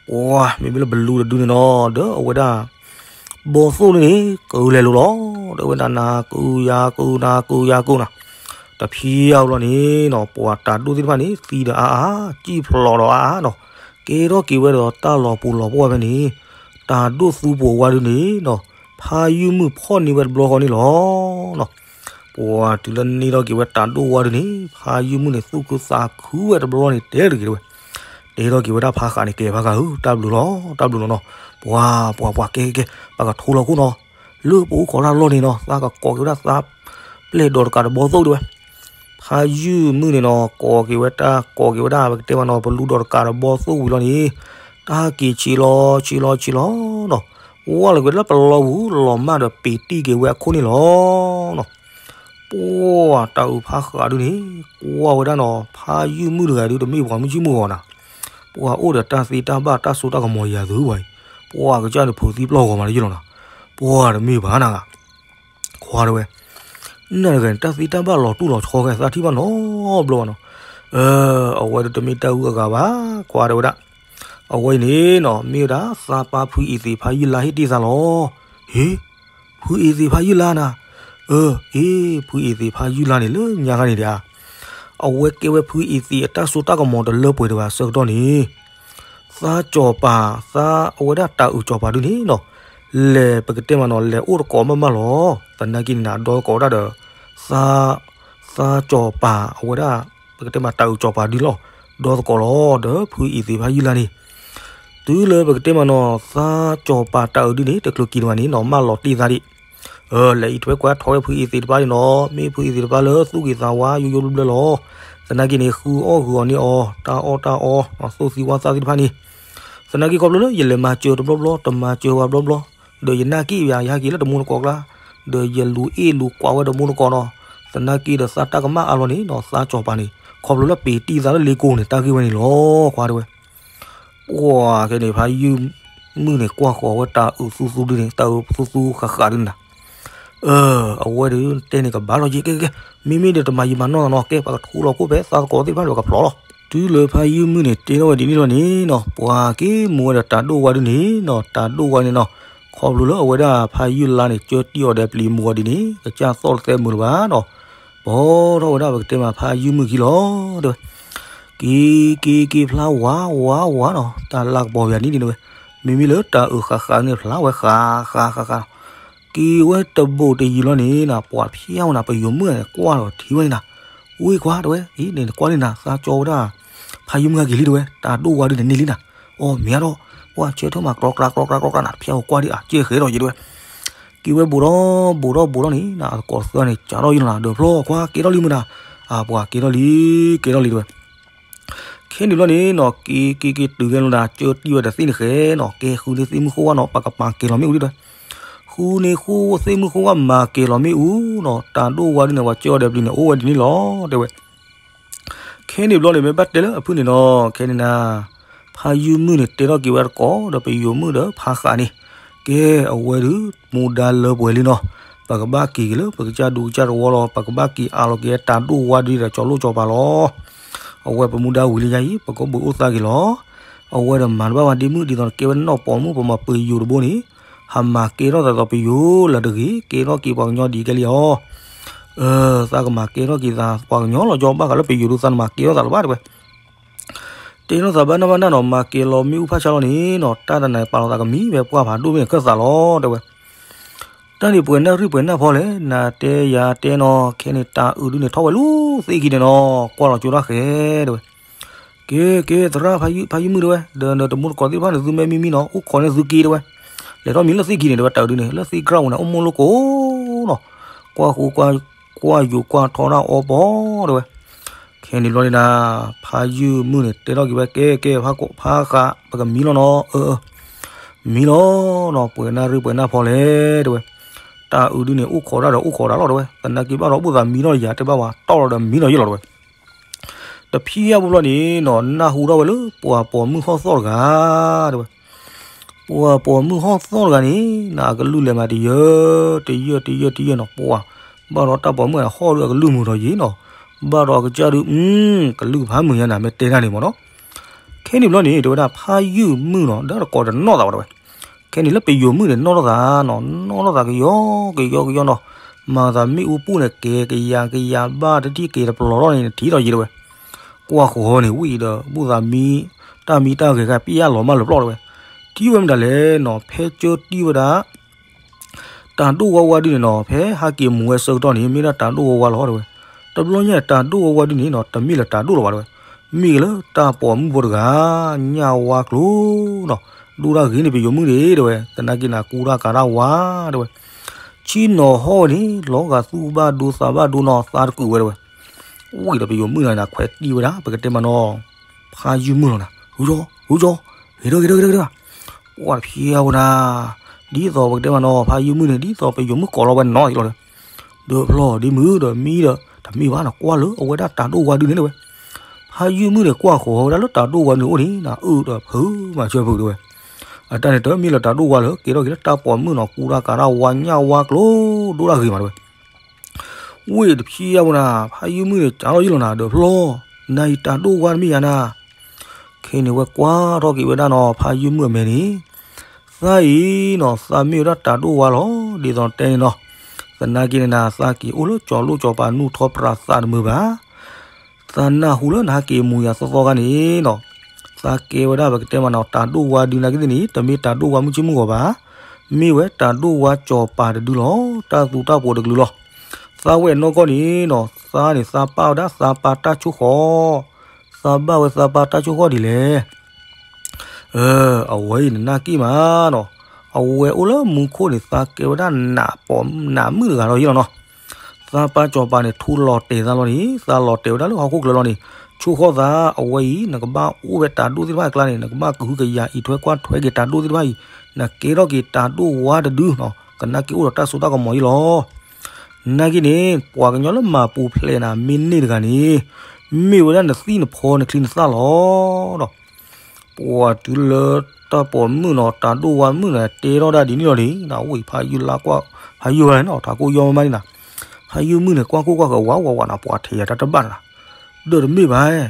ပှၤမ့မ့ၢ်လၢပလူတဒုန့ၣ်နီၤ ဒီးအဝဲဒၣ် ဘီသိၣ်န့ၣ်န့ၣ် ကုာ်လဲၤလိၤလီၤ, ဒီးအဝဲဒၣ်နၤကုာ်ယၤကုာ်နၤကုာ်ယၤကုာ်နၤ, တဖံးအါဘျီန့ၣ်နီၤ ပှၤတၢ်ဒိၣ်သ့ၣ်တဖၣ်န့ၣ် သံဒီးအါအါ စံၣ်ဖျိးဒီးအါအါနီၤ, ကဲထီၣ်က့ၤဝဲဒီးတၢ်လီၤပူၤလီၤပှီၢ်ဖဲန့ၣ်, တၢ်ဒိၣ်သူပှီၤဝါဒုန့ၣ်နီၤ ဖးယုၢ်မုၢ်ဖီၣ်န့ၢ်ဝဲတဘျီဃီန့ၣ်လီၤ. ပှၤတုၤလၢန့ၢ်ထီၣ်က့ၤဝဲတၢ်ဒိၣ်ဝါဒုန့ၣ် ဖးယုၢ်မုၢ်န့ၣ် သူၣ်ခုသးခုဝဲတဘျီန့ၣ် တဲတဂ့ၤတဲဝဲ, တဲထီၣ်က့ၤဝဲဒၣ်ဖးဃးန့ၣ် ကဲဖးဃးဧၢ တၢ်ဘျုးလီၤ တၢ်ဘျုးလီၤနီၤ, ပှၤပှၤပှၤကဲကဲကဲ ပကထိလီၤခိၣ်နီၤ, လၢပအိၣ်ခိးတၢ်လီၢ်န့ၣ်နီၤ သးကကိးက့ၤဝဲဒၣ်သးပျဲၢ်ဒီးတကးဒီးဘီသိၣ်တဲဝဲ. ဖးယုၢ်မုၢ်န့ၣ်နီၤ ကိးက့ၤဝဲတၢ် ကိးက့ၤဝဲဒၣ် ပကတဲမးနီၤ ပလူဒီးတကးဒီးဘီသိၣ်ဝံၤလီၤန့ၣ်, တၢ်ဟဲက့ၤဆံးလီၤဆံးလီၤဆံးလီၤနီၤ, ဝၢ်လီၤက့ၤလၢပလီပူၤ လီၤမၢ်ဒီးပ့ၤတံၢ်က့ၤဝဲအခိၣ်န့ၣ်လီၤနီၤ. ပှၤတၢ်အုးဖးဃးဒုန့ၣ် ကွၢ်ဝဲဒၣ်နီၤ ဖးယုၢ်မုၢ်တဂၤဒု တမ့ၢ်ပှၤမုၢ်ဆ့ၣ်မုၢ်ဂီၤနၤ, ပှၤအိၣ်ဒီးတၢ်သ့တၢ်ဘၣ်တၢ်စိတၢ်ကမီၤယၤသုဝဲအံၤ, ပှၤကစၢ်န့ၣ်ဖုးသံပျီၢ်ဂီၤမးလၢယလီၤနၤ, ပှၤတမ့ၢ်ဘၣ်နၤဂၤ ခွါတဲဝဲ, နၤတဂၤန့ၣ် တၢ်သ့တၢ်ဘၣ်လီၤတူၢ်လီၤဆီခဲ သးထံၣ်ဘၣ်နီတဘျီဘၣ်နီၤ, အဝဲဒၣ်တမ့ၢ်တၢ်ဂုၤအဂၤဘၣ် ခွါတဲဝဲဒၣ်, အဝဲအံၤန့ၣ်နီၤ မ့ၢ်ဝဲဒၣ်သးပၢ်ဖုအံၤသ့ၣ်ဖးယုၢ်လါဟ့ၣ်တ့ၢ်သးလီၤ, ဟ့ၣ်, ဖုအံၤသ့ၣ်ဖးယုၢ်လါနၤ, အ့ ဖုအံၤသ့ၣ်ဖးယုၢ်လါန့ၣ်လၢညါခါန့ၣ်ဒၣ်, အဝဲကဲဝဲဖုအံၤသ့ၣ်အတၢ်စိတၢ်ကမီၤတလၢပှဲၤတဂၤဆၢကတီၢ်န့ၣ် သးစီၤပၤ သးအဝဲဒၣ်တၢ်အုးစီၤပၤဒုန့ၣ်နီၤ, လဲၤပကတဲမးနီၤ လဲၤအိၣ်တကိးမးမးလီၤ. သနာ်က့န့ၣ်နၤ ဒီသကိးဝဲဒၣ်ဒီး သး သးစီၤပၤအဝဲဒၣ် ပကတဲမးတၢ်အုးစီၤပၤဒုလီၤ. ဒီသကိးလီၤ ဒီးဖုအံၤသ့ၣ်ဖးယုၢ်လါန့ၣ် တုၤလၢပကတဲမးနီၤ သးစီၤပၤတၢ်အုးဒုန့ၣ် တချုးက့ၤတဂၤန့ၣ်နီၤ မၢလီၤတ့ၢ်သးဒံး လဲၤအံးထွဲကွၢ်ထီၣ်ဝဲဖုအံၤသ့ၣ်တဖၣ်န့ၣ်နီၤ မ့ၢ်ဖုအံၤသ့ၣ်တဖၣ်လၢသူၣ်ဂ့ၤသးဝါယိယိဘျၢဘျၢလီၤ. သနာ်က့န့ၣ် ဃုအီၣ်ဃုအီန့ၢ်အီၤ တၢ်အီၣ်တၢ်အီ သူၣ်သံဝါသၣ်သ့ၣ်တဖၣ်န့ၣ် သနာ်က့ခီဖျိလၢယလဲၤမၤစၢၤတဘျီဘျီ တမၤစၢၤဝဲဘျီဘျီ ဒီးယနာ်က့ယၤ ယဟဲက့ၤလၢတမူတကိးကျါ ဒီးယလူၤအ့ၣ်လူၤကွၢ်ဝဲတမူတကိးနီၤ သနာ်က့ဒီးသးတၢ်ကမၣ်အါလီၤန့ၣ်နီၤ သးစီၤပၤန့ၣ် ခီဖျိလၢပ့ၤတံၢ်သးလၢလ့ကိန့ၣ် တၢ်ဂ့ၢ်ဝဲန့ၣ်လီၤ ခွါတဲဝဲ ပှၤခဲန့ၣ် ဖးယုၢ်မုၢ်န့ၣ် ကွၢ်ဃီၤဝဲတၢ်အုးသူသူဒုန့ၣ် တၢ်အုးသူသူဃာ်ဃာ်ဒုန့ၣ် အဝဲဒုးတဲန့ၣ်ကဘၣ်လီၤယ့ ကဲကဲကဲ မ့မ့ၢ်ဒီးတမၤယံာ်မၤနီၢ်နီၤ ကဲပှၤကထိလီၤခိၣ်ဖဲသးသကိးသ့ၣ်တဖၣ်ဒီးပှၤကဖျိးလီၤ. တုၤလၢဖးယုၢ်မုၢ်န့ၣ် တဲထီၣ်ဝဲဒ်န့ၣ်လီၤန့ၣ်နီၤ ပှၤက့ၤမူဝဲဒီးတၢ်ဒိၣ်ဝါဒုန့ၣ်နီၤ တၢ်ဒိၣ်ဝါန့ၣ်နီၤ ခီဖျိလၢအဝဲဒၣ်ဖးယုၢ်လါန့ၣ် ကၢတံၢ်အီၤဒီးပျံၤမူအီၤဒ်န့ၣ် ကစၢ်သီၣ်တသဲမုာ်လၢၤဘၣ်နီၤ ပိာ်ထီၣ်ဝဲဒၣ်ပကတဲမးဖးယုၢ်မုၢ်ခံလီၤ တဲဝဲ က့ၤက့ၤက့ၤဖျါဝးဝးဝးနီၤ တၢ်လၢကပီၤပယၤနံၣ်ဒ်န့ၣ်ဝဲ မ့မ့ၢ်လၢတၢ်အုးဃာ်ဃာ်န့ၣ် ဖျါဝဲဃာ်ဃာ်ဃာ်ဃာ် က့ၤဝဲတဘိးတယံၤလီၤန့ၣ်နၤ ပှၤဖျါဝဲနၤ ပယိၤမုၣ်န့ၣ် ကွၢ်ဒီးထံၣ်ဝဲန့ၣ်နၤ ဝ့ၢ်ခွါတဲဝဲ အံၤန့ၣ် နကွၢ်န့ၣ်နၤ သးကၠီဝဲဒၣ် ဖးယုၢ်မုၢ်ဟဲက့ၤလံတဲဝဲ တၢ်ဒိၣ်ဝါဒုန့ၣ်န့ၢ်လံနၤ အီၣ်မ့ၢ်ဒီး ပှၤဆၢထၢၣ်မး ကြီကြီကြီကြီနၤ ဖျါဝဲကွၢ်ဒံး အကဲဃဲးဒီးယတဲဝဲ က့ၤဝဲဘူးဒီးဘူးဒီးဘူးဒီးန့ၣ် နၤသကိးသၢန့ၣ် ကးထီၣ်ယလီၤနၤ ဒီးဖျီခွါကဲထီၣ်လံမုၢ်နၤ အပှၤကဲထီၣ်လံ ကဲထီၣ်လံတဲဝဲ ခဲန့ၣ်ဘျီန့ၣ်နီၤ က့ၤက့ၤက့ၤတုၤခဲလီၤနၤ ကၢတံၢ်ဝဲဒီးသ့ၣ်န့ၣ်ဃဲနီၤ ကဲဃုန့ၢ်သ့ၣ်မုၢ်ဃိဝဲနီၤ ပကပာ်ကဲလီၤမ့ၣ်အူဒံးတဲဝဲ အူန့ၣ်ဃိသ့ၣ်မုၣ်ဃိဝါမၤကဲၤလီၤမ့ၣ်အူနီၤ, တၢ်ဒိၣ်ဝါဒုန့ၣ် ပှၤကၢအီၤဒီးပျံၤန့ၣ် အိၣ်ဝဲဒ်န့ၣ်လီၤ တဲဝဲ. ခဲန့ၣ်ဘျီန့ၣ် မ့ၢ်ဘၣ်တဲလၢအဖုၣ်န့ၣ်နီၤ, ခဲန့ၣ်နၤ ဖါယုၢ်မုၣ်န့ၣ် တဲထီၣ်က့ၤဝဲတကိးဒီးပယိၤမုၣ်ဒီးဖါဃးန့ၣ်, ကဲ အဝဲဒုး မူဒါလၢပှဲၤလံနီၤ, ပကဘၣ်က့ၤက့ၤလၢပကစၢ်ဒူကစၢ်တဝီလီၤ, ပကဘၣ်က့ၤအးလီၤက့ၤတၢ်ဒိၣ်ဝါဒုဒီးကၠီၤလိၣ်ကၠီၤပၤလီၤ. အဝဲပမူဒါဝံၤလံညါအံၤ ပကဘုးအိၣ်သးက့ၤလီၤ. အဝဲဒီးမၤတဘၣ်ဝဲဒ့မုၣ် ဒ်သိးနကဲဝဲနီၢ်ပိာ်မုၣ် ပမၤပယိၤတဘိန့ၣ်, ဟးမၤကဲထီၣ်သးဒီးပယိၤလၢတဂ့ၤ, ကဲထီၣ်က့ၤပှၤကညီဒ်ကဲလံအီၤ သးကမၤကဲထီၣ်က့ၤသးပှၤကညီလီၤ, ကၠီဘၣ်ဃးလၢပယိၤဒုး သးနမၤကဲထီၣ်သးလၢၤဘၣ် တဲဝဲ. တဲထီၣ်သးဘၣ်နၢ်ဘၣ်နၢ်နီၤ, မၤကဲလီၤမ့ၣ်အူဖးဆါလီၤန့ၣ်နီၤ, တၢ်တနၤပာ်လီၤသးကမံၤဝဲ ပှၢ်ဖးဒိၣ်မ့ၢ်န့ၣ်ခၢၣ်သးလီၤ တဲဝဲ. တၢ်န့ၣ်ပှဲၤနၢ်ရံၣ်ပှဲၤနၢ်ဖီလဲၣ်, နၤတဲယၤတဲနီၤ, ခဲန့ၣ်တၢ်အုးဒုန့ၣ်ထီၣ်ဝဲလၢသ့ၣ်ခံန့ၣ်နီၤ, ကွၢ်လီၤကၠိတၢ်ဃဲ တဲဝဲ. ကဲ ကဲ သရၣ်ဖါယုၢ်မုၣ် တဲဝဲ, ဒီးနတမူတကိးသ့ၣ်တဖၣ်န့ၣ် သုမ့ၢ်မံမံနီၤ, အိၣ်ခိးန့ၢ်သုက့ တဲဝဲ. လဲၤထီၣ်မံလၢသ့ၣ်ခံန့ၣ် တဲဝဲ, တၢ်အုးဒုန့ၣ် လၢသ့ၣ်ကြၢးဝဲန့ၣ် အိၣ်မူလၢကိးနီၤ, ကွၢ်ဃိ ကွၢ်ယိၤကွၢ်ထီတၢ်အီပီ တဲဝဲ. ခဲန့ၣ်ဘျီန့ၣ်နၤ, ဖါယုၢ်မုၣ်န့ၣ် တဲထီၣ်က့ၤဝဲ ကဲ ကဲ ဖါဃး ပကမံလီၤနီၤ, မံလီၤနီၤ, ပှဲၤနၢ်ရံၣ်ပှဲၤနၢ်ဖီလဲၣ် တဲဝဲ. တၢ်အုးဒုန့ၣ် အိၣ်ခိးတၢ်ဒီးအိၣ်ခိးတၢ်လီၤ တဲဝဲ, သနာ်က့ဘၣ်ဒီးဘၣ်သးမံနီၤ ယၤတဲဘၣ်ဝဲ တီၢ်လီၤဒီးမံလီၤယ့ၢ်လီၤ တဲဝဲ. တဖျၢၣ်အံၤဘျီန့ၣ်နီၤ, နၢ်ဟူထီၣ်ဝဲလၢပှၤပိာ်မုၣ်ဟီၣ်သီၣ်တဂၤ တဲဝဲ. ပှၤပိာ်မုၣ်ဟီၣ်သီၣ်တဂၤန့ၣ် နအကလုၢ်လဲၤမးတယၢၢ် တယၢၢ် တယၢၢ် တယၢၢ်နီၤ, ပှၤ ဘၣ်ဒီးတၢ်ပိာ်မုၣ်အဟီၣ်ဒုးအကလုၢ်မုာ်ထီၣ်ယ့ၢ်နီၤ, ဘၣ်ဒီးအကစၢ်ဒုး ကလုၢ်ဖးမုာ်ညါနၤ မ့ၢ်တဲတၢ်န့ၣ်မ့ၢ်နီၤ. ခဲန့ၣ်ဘျီန့ၣ် တဲဝဲဒၣ် ဖါယုၢ်မုၣ်နီၤ ဒီးတကိးတနီၣ်သးဘၣ် တဲဝဲ. ခဲန့ၣ်လၢပယိၤမုၣ်န့ၣ် နီၣ်ထီၣ်သးနီၤ, နီၣ်ထီၣ်သးကယီကယီကယီနီၤ, မၤသးမ့ၣ်အူပူၤန့ၣ် ကဲကယၤကယၤဘၣ်တထံၣ်ကဲတပျီၤထီၣ်န့ၣ် ထံၣ်ထီၣ်ယ့ၢ် တဲဝဲ. ကွၢ်ဃီန့ၣ် ဝံၣ်ဒီး ဘူၣ်သးမံ တၢ်မံတၢ်ဂဲၤဂၤ ပျၢ်လီၤမၢ်လၢပျီၢ် တဲဝဲ. ထံၣ်ဝဲမတၤလဲၣ်နီၤ, ဖဲကၢတံၢ်ဝဲဒၣ် တၢ်ဒိၣ်ဝါဝါဒုန့ၣ်နီၤ, ဖဲဟဲက့ၤမူၤဝဲဆၢကတီၢ်န့ၣ် မ့ၢ်ဒၣ်တၢ်ဒိၣ်ဝါဝါလီၤ တဲဝဲ. တဘျီညါ တၢ်ဒိၣ်ဝါဝါဒုန့ၣ်နီၤ တမ့ၢ်လၢတၢ်ဒိၣ်လီၤဘၣ် တဲဝဲ, မ့ၢ်က့ၤလၢတၢ်ပိာ်မုၣ်ဖိတဂၤ ညၣ်ဝါကျိၤနီၤ, ဒိၣ်တၢ်ဂ့ၤန့ၣ် ပယိၤမုၣ်န့ၣ် တဲဝဲ, သနာ်က့နၤ ကူတၢ်ကၤတၢ်ဝါ တဲဝဲ. ဆ့ၣ်နီၤဟီၣ်ဝဲန့ၣ် လီၤဂာ်သူၣ်ဘၣ်ဒိသးဘၣ်ဒိနီၤ သးတကုးဝဲ တဲဝဲ. ဝံၣ်ဒီးပယိၤမုၣ်နၤ ခွဲးတံၢ်ဝဲဒၣ် ပကတဲမးနီၤ ဖါယုၢ်မုၣ်လီၤနၤ, ဟုကၠီ ဟုကၠီ, ဂ့ၤထီၣ် ဂ့ၤထီၣ် ဂ့ၤထီၣ် ဂ့ၤထီၣ်, ပှၤတဖျၢၣ်အံၤနၤ, ဒ်သိးပကတဲမးနီၤ ဖါယုၢ်မုၣ်န့ၣ် ဒ်သိးပယိၤမုၣ်ကိးလီၤဝဲနီၤ ယလီၤဒီး, ဒီးဖျီၣ်ဒ်မုၣ်ဒီးမံဒီး တမ့ၢ်ဘၣ်နီၤ, ကွၢ်လၢအဝဲဒၣ်တၢ်ဒိၣ်ဝါဒုန့ၣ် တဲဝဲ. ဖါယုၢ်မုၣ်န့ၣ် ကွၢ်ဃီၤဝဲဒၣ်လၢတၢ်ဒိၣ်ဝါဒုန့ၣ်အိၣ်န့ၣ် နအုၣ်ဒီးဖုးမၤစၢၤဖုး တဲဝဲ. အတၢ်န့ၣ်တမ့ၢ်လၢတၢ်ဒိၣ်ဝါလၢ ကဲထီၣ်က့ၤလၢတၢ်ပိာ်မုၣ်နီၤ, ကူတၢ်ကၤတၢ်ဝါ ညၣ်ဝါကျိၤ ဒိၣ်တၢ်ဂ့ၤမး တဲဝဲ. ဝံၣ်တဖျၢၣ်အံၤနၤ ဖါယုၢ်မုၣ်န့ၣ် ကးထီၣ်ယ့ၢ်လီၤနၤ ဒီးဖျီၣ်, နၤအံၤတၢ်ဒိၣ်ဝါတမ့ၢ်ယၤနၤ. ခဲန့ၣ်ဝဲကွၢ်ထီၣ်က့ၤဝဲဒၣ်နီၤ ဖါယုၢ်မုၣ်အမဲာ်န့ၣ်, သးအံၤနီၤ သးမ့ၢ်ဝဲဒၣ်တၢ်ဒိၣ်ဝါလီၤ ဒ်သိးတဲန့ၣ်နီၤ. သနာ်က့န့ၣ်နၤ သးက့ၤအိၣ်လၢကၠီၤလိၣ်ကၠီၤပၤ နူၢ်ထီၣ်ပြးသးတမုာ်ဘၣ်. သးနၢ်ဟူလၢနဟဲက့ၤမူၤယၤသီသီခါန့ၣ်နီၤ, သးကဲဝဲဒၣ် ပကတဲမးနီၤ တၢ်ဒိၣ်ဝါဒုနာ်က့သ့ၣ်န့ၣ် တမ့ၢ်တၢ်ဒိၣ်ဝါမုၢ်ဆ့ၣ်မုၢ်ဂီၤဘၣ်, မ့ၢ်ဝဲတၢ်ဒိၣ်ဝါကၠီၤပၤတဒုလီၤ, တၢ်သူတၢ်ပိာ်တကလုာ်လီၤ. သးဝဲအနီၢ်ကီၢ်န့ၣ်နီၤ သးန့ၣ် သးပာ်ဝဲဒၣ်သးပၢ်တၢ်ဆိၣ်ဃီ, သးဘၣ်ဝဲသးပၢ်တၢ်ဆိၣ်ဃီဒ်လဲၣ် အဝဲအံၤနနာ်က့မးနီၤ, အဝဲအိၣ်လၢမူခိၣ်န့ၣ် သးကဲဝဲဒၣ်နးပိာ်နးမုၣ်တဂၤလီၤယ့ၢ်လီၤနီၤ. သးပၢ်ကၠီၤပၤန့ၣ် ထူလီၤတဲာ်သးလီၤန့ၣ်, သးလီၤတဲာ်ဝဲဒၣ်လၢဟီၣ်ခိၣ်ချၢလီၤန့ၣ်, ဆိၣ်ဃီသး အဝဲအံၤ နကဘၣ်အိၣ်ဝဲတၢ်ဒိၣ်သ့ၣ်တဖၣ်အကျါန့ၣ်, နကဘၣ်ကဟုကယာ်အံးထွဲကွၢ်ထွဲက့ၤတၢ်ဒိၣ်သ့ၣ်တဖၣ်အံၤ, နကဲထီၣ်က့ၤတၢ်ဒိၣ်ဝါတဒုနီၤ, ကနာ်က့အိၣ်ဒီးတၢ်စိတၢ်ကမီၤယ့ၢ်လီၤ. နာ်က့န့ၣ် ပှၤကညီလၢမၤပူၤဖျဲးနၤ မ့ၢ်န့ၢ်တဂၤန့ၣ်, မ့ၢ်ဝဲဒၣ်နသံၣ်နဖီနချံနသၣ်လီၤ. ပှၤတုၤလၢတၢ်ပိာ်မုၣ်နီၤ တၢ်ဒိၣ်ဝါမုၣ်န့ၣ် တဲထီၣ်ဒၣ်ဒ်န့ၣ်လီၤန့ၣ်, နဝံၣ်ဖးယုၢ်လါကွၢ်, ဖးယုၢ်ဝဲနီၤ ထးကိၢ်ယီမးမးန့ၣ်နၤ, ဖးယုၢ်မုၣ်န့ၣ် ကွၢ်ကိၢ်ကွၢ်ဃၢၤဝးဝးဝးနၤ ပှၤထဲးယၤတၢ်တဘၣ်နၤ, ဒီးတမ့ၢ်ဘၣ်,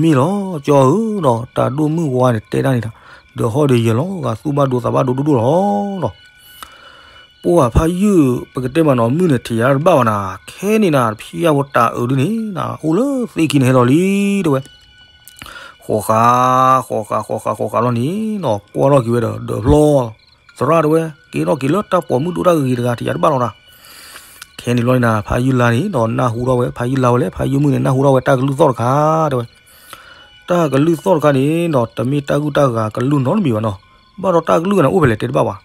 မ့ၢ်လီၤ ကၠီဧၢနီၤ တၢ်ဒိၣ်မုၣ်ဝါန့ၣ်တဲတၢ်န့ၣ်, ဒီးဟီၣ်ဒီးယဲၢ်လီၤ ဂၤသူၣ်ဘၣ်ဒိသးဘၣ်ဒိဒိၣ်ဒိၣ်လီၤနီၤ. ပှၤဖးယုၢ် ပကတဲမးနီၤ မုၣ်န့ၣ် ထဲးယၤတၢ်တဘၣ်ဘၣ်နၤ, ခဲန့ၣ်နၤ တဖံးယၢ်ဖိတၢ်အုးဒုန့ၣ် နအိၣ်လၢသ့ၣ်ခံန့ၣ်ဟဲလီၤလံ တဲဝဲ. ဃီၤဃာ် ဃီၤဃာ် ဃီၤဃာ် ဃီၤဃာ်လီၤန့ၣ်နီၤ ကွၢ်ထီၣ်က့ၤဝဲဒီး ဒီးဖျီၣ်, သရၣ်တဲဝဲ ကဲထီၣ်က့ၤလၢတၢ်ပိာ်မုၣ်ဒိၣ်တၢ်ဂ့ၤတဂၤ ထဲးယၤတၢ်တဘၣ်လီၤနၤ. ခဲန့ၣ်ဘျီန့ၣ်နၤ ဖးယုၢ်လါန့ၣ်နီၤ နၢ်ဟူထီၣ်ဝဲ ဖးယုၢ်လါဝဲလဲၣ် ဖးယုၢ်မုၣ်န့ၣ် နၢ်ဟူထီၣ်ဝဲတၢ်ကလုၢ်သီၣ်တခါ တဲဝဲ. တၢ်ကလုၢ်သီၣ်တခါန့ၣ်နီၤ တမ့ၢ်တၢ်ဂုၢ်တၢ်ဂၤကလုၢ်နီတမံၤဘၣ်နီၤ, ဘၣ်ဒီးတၢ်ကလုၢ်န့ၣ်အိၣ်ဖဲလဲၣ်တဲတဘၣ်ဘၣ်,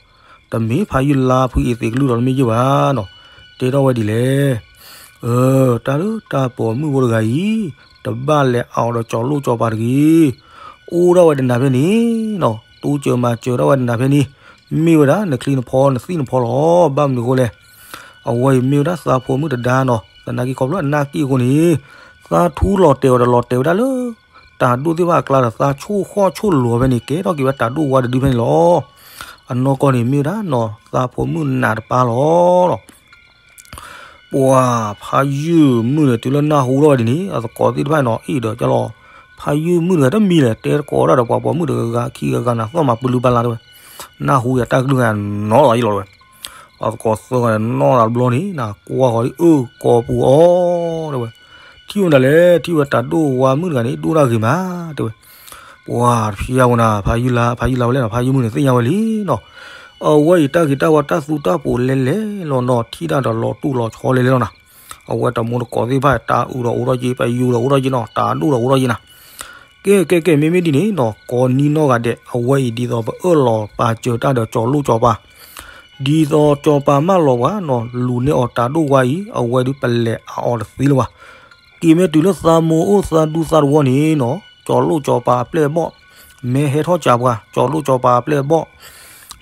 တမ့ၢ်ဖးယုၢ်လါဖုအ့သ့းကလုၢ်ဒီးတမ့ၢ်ယုၢ်ဘၣ်နီၤ, တဲထီၣ်ဝဲဒ်လဲၣ်. တၢ်လၢတၢ်ပိာ်မုၣ်ဖိတဂၤအံၤ တဘၣ်လဲၤအီၤဒီးကၠီၤလိၣ်ကၠီၤပၤတဂ့ၤ, အိၣ်ဒၣ်ဝဲတနၤဖဲန့ၣ်နီၤ, တိစၢၤမၤစၢၤဒၣ်ဝဲတနၤဖဲန့ၣ် မ့ၢ်ဝဲဒၣ်နချံနဖီနသံၣ်နဖီလီၤ. ဘၣ်မနုၤအဃိလဲၣ်, အဝဲအံၤမ့ၢ်ဝဲဒၣ်သးဖိမုၣ်တဒါနီၤ. သနာ်က့ခီဖျိအနၢ်က့ၣ်အဃိန့ၣ်, သးထူလီၤတဲာ်အီၤဒီးလီၤတဲာ်ဝဲဒၣ်လၢ တၢ်ဒိၣ်သ့ၣ်တဖၣ်အကျါဒီး သးဆိၣ်ဃီၣ်ဆိၣ်လီၤဖဲန့ၣ် ကဲထီၣ်က့ၤဝဲတၢ်ဒိၣ်ဝါတဒုဖဲန့ၣ်လီၤ. အနီၢ်ကီၢ်န့ၣ်မ့ၢ်ဝဲဒၣ်နီၤ သးဖိမုၣ်နးတပၤလီၤ. ပှၤဖးယုၢ်မုၣ်န့ၣ် တုၤလၢနၢ်ဟူထီၣ်ဝဲဒ်န့ၣ် အသကိးသ့ၣ်တဖၣ်နီၤ အ့ၣ်ဒီးကလီၤ, ဖးယုၢ်မုၣ်တဂၤတမံၤလဲၣ် တဲတကိးတၢ်ဒီးပှၤပိာ်မုၣ်တဂၤဂၤခံဂၤဂၤနၤ သီၣ်မၤပလုၢ်ပာ်လၢ်တဲဝဲ, နၢ်ဟူယၤတၢ်ကလုၢ်ဂၤနီၤလီၤယလီၤတဲဝဲ. အသကိးသၢဂၤန့ၣ်နီၢ်သးတဘျီန့ၣ် နကွၢ်ဃီၤဒ်အၢၣ်ကီပူၤအီၤတဲဝဲ, ထံၣ်ဝဲဒၣ်လဲၣ် ထံၣ်ဝဲတၢ်ဒိၣ်ဝါမုၣ်တဂၤန့ၣ် ဒိၣ်တၢ်ဂ့ၤမးတဲဝဲ. ပှၤတဖျါဝဲနၤ ဖးယုၢ်လါ ဖးယုၢ်လါဝဲလဲၣ်နီၤ ဖးယုၢ်မုၣ်န့ၣ်သ့ၣ်ညါဝဲလံနီၤ. အဝဲအံၤတၢ်ဂ့ၤတၢ်ဝါတၢ်သူတၢ်ပိာ်လဲၤလဲၤလီၤနီၤ ထံၣ်တၢ်ဒီးလီၤတူၢ်လီၤဆီလဲၤလဲၤလီၤနၤ. အဝဲတမူတကိးသ့ၣ်တဖၣ် တၢ်အုးဒီးအိၣ်ထီၣ်က့ ပယိၤဒီးအိၣ်ထီၣ်က့နီၤ တၢ်ဒိၣ်ဒီးအိၣ်ထီၣ်က့နၤ. ကဲကဲကဲ မ့မ့ၢ်ဒ်န့ၣ်နီၤ ကိးနံၤနီၢ်ဂၤဒဲး အဝဲအံၤဒ်သိးပအၢၣ်လီၤပာ်စၢၤတၢ်ဒီးကၠီၤလိၣ်ကၠီၤပၤ, ဒ်သိးကၠီၤပၤမၢလီၤပှၤနီၤ လူၤန့ၢ်အီၤတၢ်ဒိၣ်ဝါအံၤ အဝဲဒုးပလဲၤအါအီၤတသ့လၢၤဘၣ်. က့ၤမ့ၢ်တုၤလၢသးမိၢ်အိၣ်သးဒူသးတဝီန့ၣ်နီၤ ကၠီၤလိၣ်ကၠီၤပၤအပျဲၢ်အဘီၣ်, မ့ၢ်ဟဲထီၣ်ကးပှၤ ကၠီၤလိၣ်ကၠီၤပၤအပျဲၢ်အဘီၣ်,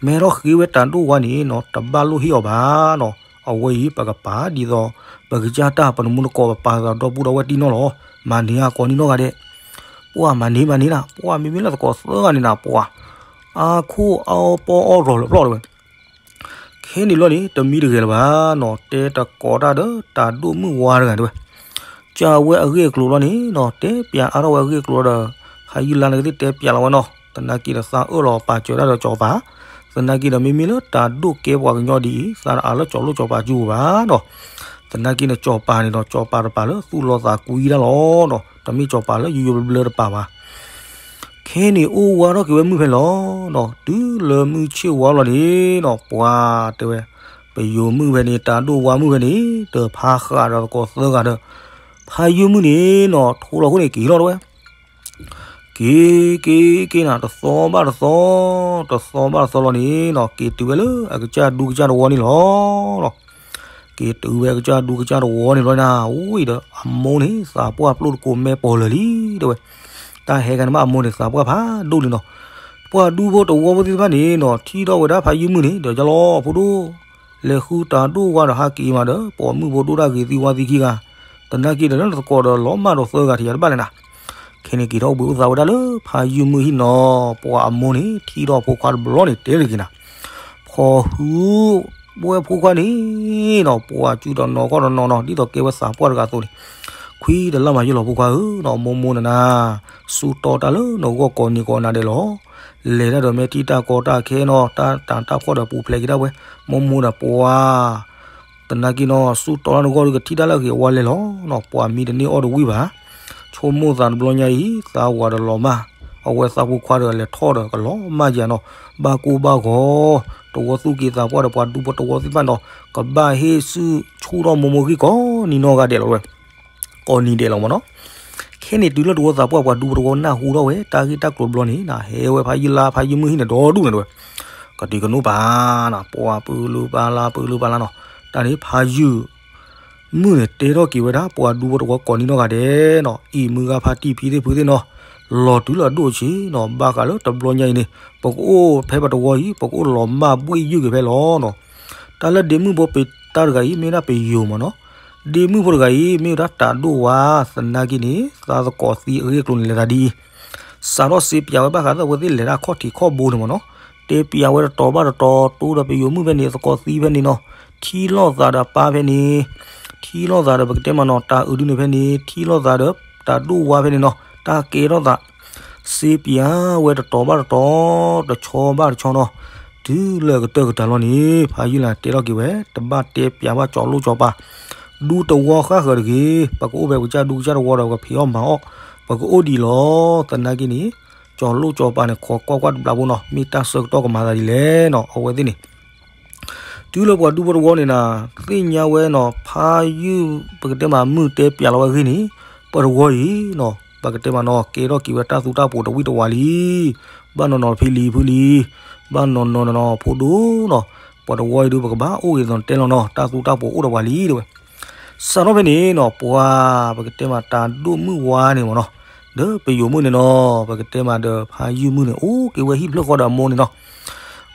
မ့ၢ်ဟဲထီၣ်ဃ့ဝဲတၢ်ဒိၣ်ဝါန့ၣ်နီၤ တဘၣ်လိၣ်ဟ့ၣ်အီၤဘၣ်နီၤ. အဝဲအံၤပကပာ်ဒ်သိး ပကစၢ်တၢ် ပနမူနကိး ပပာ်သးဒီပုၢ်ဒီဝဲၢ်တံၢ်နီၢ်လီၤ. မၤန့ၢ်ဧါကိးနံၤနီၢ်ဂၤဒဲး. ပှၤမၤန့ၢ်မၤန့ၢ်နၤ ပှၤမ့မ့ၢ်လၢသကိးသၢဂၤန့ၣ်နၤ ပှၤ အါခိၣ်အါအီပီအီရီၤလၢဖျီၣ်တဲဝဲ. ခဲန့ၣ်ဘျီန့ၣ် တမံတဂဲၤလၢၤဘၣ်နီၤ တဲတကိးတၢ်ဒီးတၢ်ဒိၣ်မုၣ်ဝါတဂၤတဲဝဲ. ကးဝဲအဂ့ၢ်အကျိၤလီၤန့ၣ်နီၤ တဲပျးအါထီၣ်ဝဲအဂ့ၢ်အကျိၤဒီး ဖးယုၢ်လါန့ၣ်ကသ့ၣ်တဲပျးလီၤဝဲနီၤ. သနာ်က့ဒီးသးအၢၣ်လီၤပာ်စၢၤတၢ်ဒီးကၠီၤပၤ, သနာ်က့ဒီးမ့မ့ၢ်လၢတၢ်ဒိၣ်ကဲပှၤကညီဒ်အံၤ သးတအးလၢကၠီၤလိၣ်ကၠီၤပၤကၠူဘၣ်နီၤ. သနာ်က့န့ၣ်ကၠီၤပၤန့ၣ်ဒီး ကၠီၤပၤတပၤလၢသူၣ်လီၤသးကွံတၢ်လီၤနီၤ တမ့ၢ်ကၠီၤပၤလၢယိယိဘျၢဘျၢတပၤဘၣ်. ခဲန့ၣ်အိၣ်ဝးထီၣ်က့ၤဝဲမုၢ်ဖဲန့ၣ်လီၤနီၤ တုၤလၢမုၢ်ဆ့ၣ်ဝါလီၤန့ၣ်နီၤ ပှၤတဲဝဲ ပယိၤမုၣ်ဖဲန့ၣ် တၢ်ဒိၣ်ဝါမုၣ်ဖဲန့ၣ် ဒီးဖးဃးဒီးသကိးသၢဂၤဒီး ဖးယုၢ်မုၣ်န့ၣ်နီၤ ထိလီၤခိၣ်န့ၣ်က့ၤလီၤတဲဝဲ. က့ၤက့ၤက့ၤနၤ တသီဘၣ်တသီ, တသီဘၣ်တသီလီၤန့ၣ်နီၤ က့ၤတုၤဝဲလၢအကစၢ်ဒူကစၢ်တဝီန့ၣ်လီၤ. က့ၤတုၤဝဲအကစၢ်ဒူကစၢ်တဝီန့ၣ်လီၤနၤ ဝံၤဒီးအမိၢ်န့ၣ် သးပှၢ်ပျိၢ်တကိးမဲာ်ပီၤလၢာ်လံတဲဝဲ. တၢ်ဟဲကနမၣ်အမိၢ်န့ၣ် သးပှၢ်ဖးဒိၣ်လံနီၤ. ပှၤဒူဖိတဝီဖိသ့ၣ်တဖၣ်န့ၣ်နီၤ ထံၣ်ထီၣ်ဝဲဒၣ်ဖးယုၢ်မုၣ်န့ၣ် ဒီးယလီၤဖိဒိၣ် လဲၤဃုတၢ်ဒိၣ်ဝါဒီးဟးက့ၤမးဒီး ပိာ်မုၣ်ဖိဒိၣ်တၢ်ဂ့ၤသံဝါသံခံဂၤ, သနာ်က့ဒီးလၢနသကိးဒီးလီၤမၢ်ဒီးသၢဂၤထံးယၤတဘၣ်လဲၣ်နၤ. ခဲန့ၣ်က့ၤထီၣ်ဘှံးအိၣ်သးဝဲဒၣ်လၢဖးယုၢ်မုၣ်ဟံၣ်နီၤ ပှၤအမိၢ်န့ၣ် ထံၣ်ထီၣ်ဖိခွါတဘျီန့ၣ်တဲတဂ့ၤနၤ ဖီၣ်ဟု ဝဲဖိခွါန့ၣ်နီၤ ပှၤစုတီနီၤခီၣ်တနီၤနီၤ ဒ်သိးကဲဝဲသးပှၢ်တဂၤအသိးန့ၣ်, ခွံတလၢ်မၤယလီၤဖိခွါဧၢနီၤ မိၢ်မိၢ်နၤနၤ, ဆူတီတၢ်လၢနဂီၢ်ကိးနံၤကိးနၤဒဲးလီၤ. လဲၤတၢ်ဒီးမ့ၢ်ထံၣ်တၢ်ကီတၢ်ခဲနီၤ တၢ်တၢ်တၢ်ဖှီၣ်ဒီးပူၤဖျဲးက့ၤဒၣ်ဝဲ, မိၢ်မိၢ်ဒီးပှၤ သနာ်က့နီၤ ဆူတီတၢ်နဂီၢ်ဒုးကထံၣ်တၢ်လၢအဂ့ၤအဝါလဲၤလီၤနီၤ ပှၤမံတန့ၢ်အီၣ်တဝံၣ်ဘၣ်. ဆိကမိၣ်သးတဘျီညါအံၤ သးဝၤဒီးလီၤမၢ်, အဝဲသးဖိခွါဒီးလဲၤထီၣ်ဒီးကလီၤမၢ်ယၤနီၤ, ဘၣ်ကိၢ်ဘၣ်ဂီၤ, တဝီသူၣ်က့သးပှၢ်ဒီးပှၤဒူဖိတဝီသ့ၣ်တဖၣ်နီၤ, ကဘၣ်ဟ့ၣ်ဆူၣ်ဆူၣ်ထီၣ်မိၢ်မိၢ်ဂံၢ်ကိးနံၤနီၢ်ဂၤဒဲးလီၤဝဲ ကိးနံၤဒဲးလီၤမ့ၢ်နီၤ. ခဲန့ၣ်တုၤလၢတဝီသးပှၢ်ပှၤဒူဖိတဝီနၢ်ဟူထီၣ်ဝဲ တၢ်ဂ့ၢ်တၢ်ကျိၤတဘျီန့ၣ်နၤ ဟဲဝဲဖးယုၢ်လါဖးယုၢ်မုၢ်ဟံၣ်န့ၣ်ဒီဒူၣ်န့ၣ်တဲဝဲ, ကတုၤကနိပၢ်နၤ ပှၤပလုၢ်ပာ်လၢ်ပလုၢ်ပာ်လၢ်နီၤ, တၢ်န့ၣ်ဖးယုၢ် မုၣ်န့ၣ်တဲထီၣ်က့ၤဝဲဒၣ် ပှၤဒူဖိတဝီကိးနံၤနီၢ်ဂၤဒဲးနီၤ, အံၤမုၢ်ဂၤဖါတံၢ်ဖံသ့ၣ်ဖုသ့ၣ်နီၤ, လီၤတုၤလၢအဒိၣ်အဆံးနီၤ, ဘၣ်ဃးလၢတဘျီညါအံၤန့ၣ် ပကအိၣ်ဖဲပတဝီအံၤ ပကအိၣ်လီၤမၢ်ဘှ့ၣ်ယုၢ်က့ၤဖဲလီၤနီၤ. တၢ်လၢဒ့မုၣ်ဖိပ့ၤတၢ်တဂၤအံၤ မ့ၢ်ဒၣ်ပယိၤမ့ၢ်နီၤ, ဒ့မုၣ်ဖိတဂၤအံၤ မ့ၢ်ဝဲဒၣ်တၢ်ဒိၣ်ဝါသနာ်က့န့ၣ် သးသကိးသံအဂ့ၢ်အကျိၤန့ၣ်လဲၤတၢ်ဒ်အံၤ စးထီၣ်စ့ပၠးဝဲဘၣ်ဃးသးဝဲသ့ၣ်လဲၤတၢ်ခီၣ်ထံးခီၣ်ဘိန့ၣ်မ့ၢ်နီၤ, တဲပၠးဝဲတတီၤဘၣ်တတီၤ တိဒီးပယိၤမုၣ်ဖဲန့ၣ် သကိးသံဖဲန့ၣ်နီၤ, ထံၣ်လိာ်သးဒီးပၢ်ဖဲန့ၣ်, ထံၣ်လိာ်သးဒီးပကတဲမ့ၢ်နီၤ တၢ်အုးဒုန့ၣ်ဖဲန့ၣ်, ထံၣ်လိာ်သးဒီးတၢ်ဒိၣ်ဝါဖဲန့ၣ်နီၤ, တၢ်ကဲထီၣ်သး စ့ပၠးဝဲတတီၤဘၣ်တတီၤ, တဆီဘၣ်တဆီနီၤ, တုၤလၢကတၢၢ်ကတၢၢ်လီၤန့ၣ် ဖးယုၢ်လါတဲထီၣ်က့ၤဝဲ တဘၣ်တဲပၠးဘၣ်ကၠီၤလိၣ်ကၠီၤပၤ, ဒူတဝီဃၣ်ဃၢၤတဂ့ၤ, ပကအိၣ်ဖဲပကစၢ်ဒူကစၢ်တဝီဒီး ပကဖံးအီၣ်မၤအီၣ်, ပကအိၣ်ဒံးလီၤ. သနာ်က့န့ၣ် ကၠီၤလိၣ်ကၠီၤပၤန့ၣ် ခိးကွၢ်ကွၢ်တဘျီဖိနီၤ, မ့ၢ်တၢ်ဆၢကတီၢ်ကမၤသးဒ်လဲၣ်နီၤ, အဝဲသ့ၣ်န့ၣ် တုၤလၢပှၤဒူဖိတဝီန့ၣ်နၤ, သ့ၣ်ညါဝဲနီၤ, ဖးယုၢ်ပကတဲမးမုၢ်တဲပၠးလီၤဝဲအဂ့ၢ်န့ၣ်, ပတဝီအံၤနီၤ, ပကတဲမးနီၤ, ကဲထီၣ်က့ၤဝဲတၢ်သူတၢ်ပိာ်တဝံၣ်တဝါလံ, ဘၣ်နီၢ်နီၢ်ဖံလံၤဖုလံၤ, ဘၣ်နီၢ်နီၢ်နီၢ်နီၢ်ဖိဒိၣ်နီၤ, ပှၤတဝီအံၤဒုး ပကဘၣ်အိၣ်ဂ့ၤသီးတဲလီၤနီၤ, တၢ်သူတၢ်ပိာ်အိၣ်ဒီးပှၤလံတဲဝဲ. စးထီၣ်ဖဲန့ၣ်နီၤ, ပှၤပကတဲမးတၢ်ဒိၣ်မုၣ်ဝါန့ၣ်မ့ၢ်နီၤ, ဒီးပယိၤမုၣ်န့ၣ်နီၤ, ပကတဲမးဒီးဖးယုၢ်မုၣ်န့ၣ် အိၣ်က့ၤဝဲဟံၣ်ဖျၢၣ်ဃီဒီးအမိၢ်န့ၣ်နီၤ.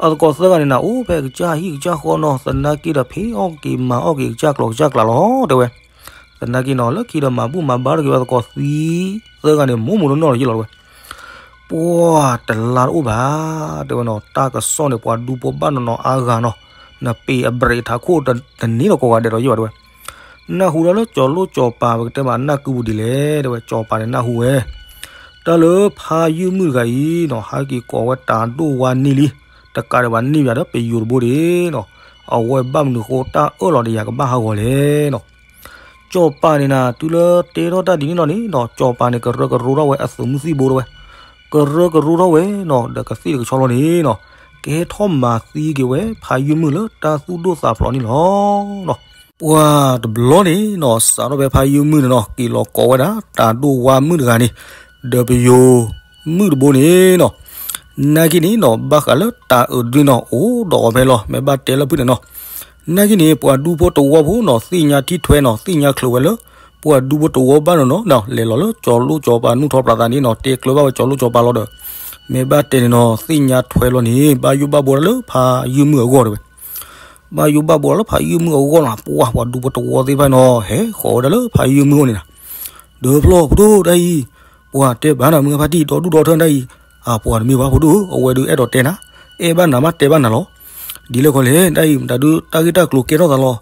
အသကိးသၢဂၤန့ၣ်နၤ အိၣ်ဖဲကစၢ်ဟံၣ်ကစၢ်ဃီနီၤ, သနာ်က့ဒီးဖံးအီၣ်က့ၤမၤအီၣ်က့ၤကစၢ်ကျီၢ်ကစၢ်ကျးလီၤ တဲဝဲ. သနာ်က့နီၤ လၢခံဒီးမၤဘူၣ်မၤဘါထီၣ်က့ၤဝဲသကိးသံသၢဂၤန့ၣ် မိၢ်မိၢ်နီၢ်နီၢ်လီၤယ့ၢ်လီၤ တဲဝဲ. ပှၢ်တလါတအိၣ်ဘၣ် တဲဝဲနီၤ, တၢ်ကစီၣ်န့ၣ် ပှၤဒူဖိဘၣ်နီၢ်နီၢ်အါဂၤနီၤ, နပ့ၤအဘြဲးထးခိၣ်တန့ၢ်ဒီး ကိးဂၤဒဲးဒီးယ့ၢ်ဘၣ် တဲဝဲ. နၢ်ဟူဒီးလၢကၠီၤလိၣ်ကၠီၤပၤ ပကတဲမးနၢ်ကုပူၤဒ်လဲၣ် တဲဝဲ. ကၠီၤပၤန့ၣ်နၢ်ဟူဝဲ တၢ်လၢဖါယုၢ်မုၣ်တဂၤအံၤနီၤ ဟဲက့ၤကိးဝဲတၢ်ဒိၣ်ဝါန့ၢ်လံ, တကးဒံးဘၣ်န့ၢ်ဘၣ်ဒီးပယိၤတဘိဒံးနီၤ, အဝဲဘၣ်မနုၤဃိတၢ်အၢၣ်လီၤဒီးယၤကဘၣ်ဟးဂီၤလဲၣ်နီၤ. ကၠီၤပၤန့ၣ်နၤ တုၤလၢတဲထီၣ်တၢ်ဒ်န့ၣ်လီၤန့ၣ်နီၤ, ကၠီၤပၤန့ၣ် ကရၢကရိထီၣ်ဝဲအသုးမုၢ်သံၣ်ဘိ တဲဝဲ, ကရၢကရိထီၣ်ဝဲနီၤ, ဒီးကသ့ၣ်တကဆီလီၤန့ၣ်နီၤ, ကဟဲထီၣ်မၤသံက့ၤဝဲဖါယုၢ်မုၣ်လၢတၢ်သူၣ်ဒိၣ်သးဖျိးန့ၣ်လီၤ. ပှၢ်တဘျီန့ၣ်နီၤ စးထီၣ်ဖဲဖါယုၢ်မုၣ်န့ၣ်နီၤ က့ၤလီၤကိးဝဲဒၣ် တၢ်ဒိၣ်ဝါမုၣ်တဂၤန့ၣ် ဒီးပယိၤမုၣ်တဘိန့ၣ်နီၤ, နာ်က့န့ၣ်နီၤ ဘၣ်ဃးလၢတၢ်အုးဒုနီၤ အိၣ်ဒီးအီၤဖဲလီၤ မ့ၢ်ဘၣ်တဲလၢဖုၣ်န့ၣ်နီၤ, နာ်က့န့ၣ် ပှၤဒူဖိတဝီဖိနီၤ သ့ၣ်ညါထံၣ်ထွဲနီၤ သ့ၣ်ညါချုးဝဲလၢ ပှၤဒူဖိတဝီဘၣ်နီၤနီၤ လဲၤလီၤလၢကၠီၤလိၣ်ကၠီၤပၤနူၢ်ထီၣ်ပြးသးန့ၣ်နီၤ တဲကျၢၤဘၣ်ဝဲကၠီၤလိၣ်ကၠီၤပၤလီၤဒီး မ့ၢ်ဘၣ်တဲန့ၣ်နီၤ သ့ၣ်ညါထွဲလီၤန့ၣ် ဘၣ်ယိၣ်ဘၣ်ဘှီလၢဖါယုၢ်မုၣ်အဂီၢ် တဲဝဲ. ဘၣ်ယိၣ်ဘၣ်ဘှီလၢဖါယုၢ်မုၣ်အဂီၢ်နီၤ ပှၢ်ပှၤဒူဖိတဝီသ့ၣ်တဖၣ်နီၤ ဟဲဃီၤဝဲဒၣ်လၢဖါယုၢ်မုၣ်အအိၣ်န့ၣ်နၤ, ဒီးဖျီၣ်ဖိဒိၣ်တၢ်အံၤ, ပှၤတဲဘၣ်နၤ မုၢ်ဂၤဖါတံၢ် ဒီဒူၣ်ဒီထၢတၢ်အံၤ, အပှၤတမ့ၢ်ဘၣ်ဖိဒိၣ်ဧၢ အဝဲဒုးအဲၣ်ဒိးတဲနၤ, အဲၣ်ဘၣ်နၤမးတဲဘၣ်နၤလီၤ. ဒ်လဲၣ်ခီလဲၣ် တၢ်အံၤမတၤဒုး တၢ်ဂ့ၢ်တၢ်ကျိၤကဲထီၣ်သးလီၤ.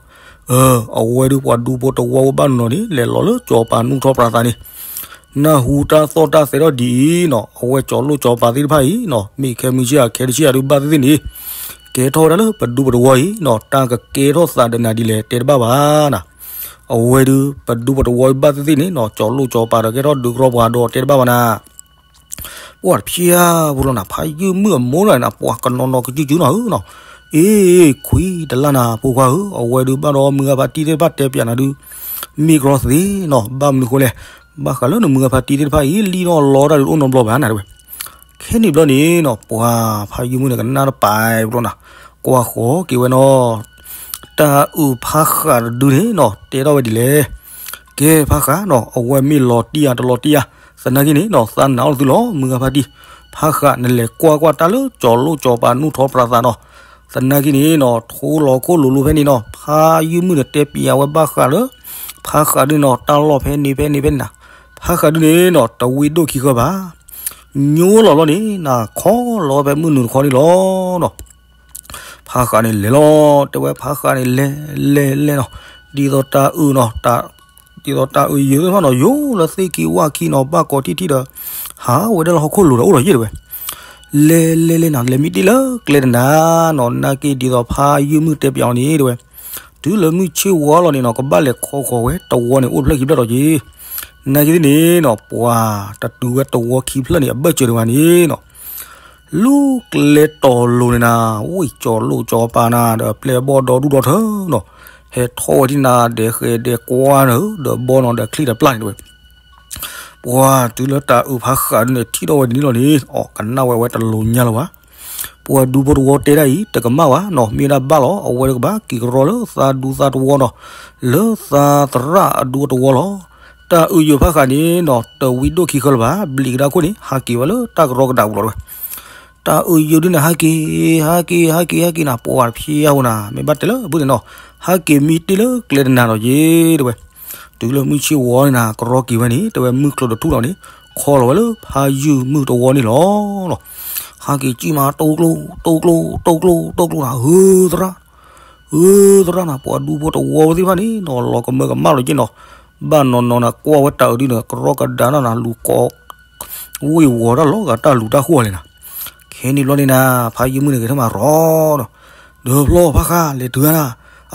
အဝဲဒုးပှၤဒူဖိတဝီဘၣ်နီၤနီၤန့ၣ် လဲၤလီၤလၢကၠီၤပၤနူၢ်ထီၣ်ပြးသးန့ၣ် နၢ်ဟူတၢ်သီၣ်တၢ်သဲထီၣ်ဒ်အံၤနီၤ အဝဲကၠီၤလိၣ်ကၠီၤပၤသ့ၣ်တဖၣ်အံၤနီၤ မ့ၢ်ခဲမုၢ်ဆ့ၣ်ဧါ ခဲတဆ့ၣ်ဧါဒုးဘၣ်သ့ၣ်သ့ၣ်န့ၣ် ကဲထီၣ်ဝဲဒၣ်လၢပဒူပတဝီအံၤနီၤ တၢ်ကကဲထီၣ်သးဒီးနၤဒ်လဲၣ် တဲတဘၣ်ဘၣ်နၤ. အဝဲဒုး ပဒူပတဝီအံၤဘၣ်သ့ၣ်သ့ၣ်န့ၣ်နီၤ ကၠီၤလိၣ်ကၠီၤပၤဒီးကဲထီၣ်ဒုးကရီပှၤဒီးတဲတဘၣ်ဘၣ်နၤ. ပှၢ်တဖျၢၣ်ဖိလီၤနၤ ဖါယုၢ်မုၣ်အမိၢ်နီၤနၤ ပှၢ်ကနီၤနီၤကစုကစုနီၤဧၢနီၤ. အ့ ခွံတလါနၤ ဖိခွါဧၢ အဝဲဒုးဘၣ်ဒီးမုၢ်ဂၤဖါတံၢ်သ့ၣ်တဖၣ်တဲပၠးနၤဒုး မ့ၢ်ကရီသ့နီၤ ဘၣ်မနုၤဃိလဲၣ် ဘၣ်ဃးလၢနမုၢ်ဂၤဖါတံၢ်သ့ၣ်တဖၣ်အံၤ လံၣ်ထီၣ်လီတၢ်ဒုးတအိၣ်နီတဘျီဘၣ်နၤတဲဝဲ. ခဲန့ၣ်ဘျီန့ၣ်နီၤ ပှၢ်ဖါယုၢ်မုၣ်န့ၣ် ကနၣ်တပာ်ဘျီနၤ ကွၢ်ဃီၤက့ၤဝဲနီၤ တၢ်အုးဖါဃးတဒုန့ၣ်နီၤ တဲထီၣ်ဝဲဒ်လဲၣ်. ကဲဖါဃးနီၤ အဝဲမ့ၢ်လီၤတံၢ်ဧါတလီၤတံၢ်ဧါ သနာ်က့န့ၣ်နီၤ သးနာ်အီၤသုလီၤ မုၢ်ဂၤဖါတံၢ် ဖါဃး နလဲၤကွၢ်ကွၢ်တၢ်လၢကၠီၤလိၣ်ကၠီၤပၤနူၢ်ထီၣ်ပြးသးနီၤ သနာ်က့န့ၣ်နီၤ ထိလီၤခိၣ်လိၤလိၤဖဲန့ၣ်နီၤ ဖါယုၢ်မုၣ်န့ၣ် တဲပၠးဝဲဘၣ်ဃးလၢ ဖါဃးဒုန့ၣ်နီၤ တၢ်လီၢ်ဖဲန့ၣ်ဖဲန့ၣ်ဖဲန့ၣ်နၤ ဖါဃးဒုန့ၣ်နီၤ တဝံဒိၣ်ခံဃၢဘၣ် ညိလီၤလီၤန့ၣ် နခီလီၤဖဲမုၢ်နုာ်တခီန့ၣ်လီၤနီၤ ဖါဃးန့ၣ်လဲၤလီၤ တဲဝဲဖါဃးန့ၣ်လဲၤလဲၤလဲၤနီၤ ဒ်သိးတၢ်အုးနီၤ ဒ်သိးတၢ်အုးယုာ်သ့ၣ်တဖၣ်နီၤ ယိာ်လၢသ့ၣ်က့ၤဝၣ်ခံနီၤ ဘၣ်ကိးထံၣ်ထံၣ်ဒီး ဟးဝဲဒၣ်လၢဟီၣ်ခိၣ်လိၤဒီးအိၣ်ဒီးယဲၢ်တဲဝဲ လဲၤလဲၤလဲၤနီၤ လဲၤမံတ့ၢ်လၢကျဲတနၤနီၤ နာ်က့ဒ်သိးဖါယုၢ်မုၣ်တဲပၠးအီၤန့ၣ်တဲဝဲ တုၤလၢမုၢ်ဆ့ၣ်ဝီလီၤန့ၣ်နီၤ ကဘၣ်လဲၤခီဃီၤဝဲတဝီန့ၣ် အိၣ်တဖျၢၣ်ခံဖျၢၣ်ဒီးက့ၤ နာ်က့သ့ၣ်န့ၣ်နီၤ ပှၤတတုၤဝဲတဝီခံဖျၢၣ်န့ၣ် အဘၢၣ်စၢၤတဂၤန့ၣ်နီၤ လူၤကျဲတီၤလိၤန့ၣ်နၤ ဝံၢ်ကၠီၤလိၣ်ကၠီၤပၤနၤ ဒီးပျဲၢ်ဘီၣ်ဒီဒူၣ်ဒီထၢနီၤ ဟဲထီၣ်ဝဲဒၣ်နၤ ဒဲးဃဲးဒဲးကွၢ်နၤဧၢ ဒီးဘီနီၤ ဒီးချံၣ်ဒီးပျၢ်န့ၣ်တဲဝဲ ပှၤတုၤလၢတၢ်အုးဖါဃးဒုန့ၣ် ထံၣ်ထီၣ်ဝဲဒ်န့ၣ်လီၤန့ၣ် အီၣ်ကနၣ်ဝဲဝဲတလိၤညါလၢၤဘၣ် ပှၤဒူဖိတဝီတဲဒၣ်အံၤ တကမၣ်ဘၣ်နီၤ မ့ၢ်ဝဲဒၣ်ဘၣ်လီၤ အဝဲတကဘၣ်က့ၤကရီလၢသးဒူသးတဝီနီၤ လၢသးသရၣ်အဒူတဝီလီၤ တၢ်အုးယုာ်ဖါဃးန့ၣ်နီၤ တဝံဒိၣ်ခံဃၢလၢၤဘၣ် ဘျံးကဒါခိၣ်န့ၣ် ဟးက့ၤဝဲလၢတၢ်ကရီကဒါပူၤလီၤတဲဝဲ တၢ်အုးယုာ်ဒုန့ၣ် ဟးက့ၤ ဟးက့ၤ ဟးက့ၤ ဟဲက့ၤနၤ ပှၤတဖျၢၣ်ဧိၤနၤ မ့ၢ်ဘၣ်တဲလၢဖုၣ်န့ၣ်နီၤ ဟးက့ၤမံတ့ၢ်လၢကျဲတနၤဒီးက့ၤ တဲဝဲ တုၤလၢမုၢ်ဆ့ၣ်ဝီန့ၣ်နၤ ကရီက့ၤဝဲန့ၣ် တဲဝဲမုၢ်ကျိၤတထူၣ်လီၤန့ၣ် ခီလီၤဝဲလၢဖါယုၢ်မုၣ်တဝီန့ၣ်လီၤ ဟးက့ၤကံၣ်မး တိၢ်ကျိၣ် တိၢ်ကျိၣ် တိၢ်ကျိၣ် တိၢ်ကျိၣ်နၤ ဧၢသရၣ် ဧၢသရၣ်နၤ ပှၤဒူဖိတဝီဝဲသ့ၣ်တဖၣ်န့ၣ်နီၤ လီၤကမၢကမၣ်လီၤက့ၤနီၤ ဘၣ်နီၤနီၤနၤ ကွၢ်ဝဲတၢ်အုးဒုန့ၣ် ကရီကဒါနၤနၤ လူၤကိး ဝ့ၢ်ဝီၤတၢ်လီၤဂာ်တၢ်လူၤတၢ်ဃိၣ်လဲၣ်နၤ ခဲန့ၣ်ဘျီန့ၣ်နၤ ဖါယုၢ်မုၣ်န့ၣ် ကဲထီၣ်မးရီနီၤ ဒီးဖျီဖါဃးလဲၤတုၤနၤ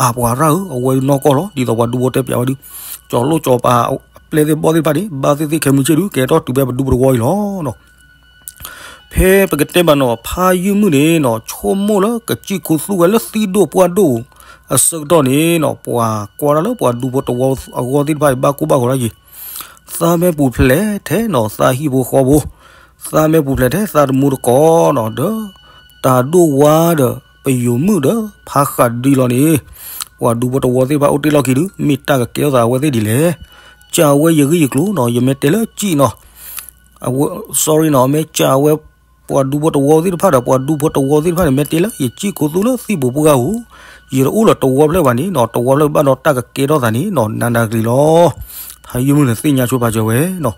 အပှၤရၣ်ဧၢ အဝဲဒုးနီၢ်ကီၢ်လီၤ ဒ်သိးပှၤဒူဖိတဲပၠးဝဲဒုး ကၠီၤလိၣ်ကၠီၤပၤ အပျဲၢ်သ့ၣ်ဘီၣ်သ့ၣ်တဖၣ်န့ၣ် ဘၣ်သ့ၣ်သ့ၣ်ခဲမုၢ်ဆ့ၣ်ဒုး ကဲထီၣ်တုၤဖဲပဒူပတဝီအံၤလီၤနီၤ ဖဲပကတဲဘၣ်နီၤ ဖါယုၢ်မုၣ်န့ၣ်နီၤ ဆိကမိၣ်လၢကစံၣ်ခူသူၣ်ဝဲလၢသံၣ်ဒိၣ်ပှၢ်ဒိၣ်အဆၢကတီၢ်န့ၣ်နီၤ ပှၤကွၢ်တၢ်လၢပှၤဒူဖိတဝီအဂီၢ်သ့ၣ်တဖၣ်အံၤ ဘၣ်ကိၢ်ဘၣ်ဂီၤဒၣ်ယံၤ သးမဲပူၤဖျဲးထဲနီၤ သးဟံၣ်ဖိဃီဖိ သးမဲပူၤဖျဲးထဲသးတမူတကိးနီၤ ဒီး တၢ်ဒိၣ်ဝါဒီး ပယိၤမုၣ်ဒီး ဖါဃးဒုလီၤန့ၣ် ပှၤဒူဖိတဝီသ့ၣ်တဖၣ်အိၣ်တ့ၢ်လီၢ်ခံဒုး မ့ၢ်တၢ်ကကဲထီၣ်သးအဝဲသ့ၣ်ဒ်လဲၣ် ကးဝဲယဂ့ၢ်ယကျိၤနီၤ ယမ့ၢ်တဲလၢကံၣ်နီၤ အဝဲ sorry နီၤ မ့ၢ်ကးဝဲ ပှၤဒူဖိတဝီသ့ၣ်တဖၣ်ဒီး ပှၤဒူဖိတဝီသ့ၣ်တဖၣ်န့ၣ် မ့ၢ်တဲလၢယစံၣ်ကိးသူလၢသံၣ်ဘိပှၢ်ပူၤ, ယတအိၣ်လၢတဝီဖျၢၣ်ဘၣ်န့ၣ်နီၤ, တဝီဖျၢၣ်ဘၣ်ဒီးတၢ်ကကဲထီၣ်သးန့ၣ်နီၤ နးနးကလံၤလီၤ. ဖးယုၢ်မုၣ်န့ၣ်သ့ၣ်ညါဆိပာ်စၢၤဝဲနီၤ.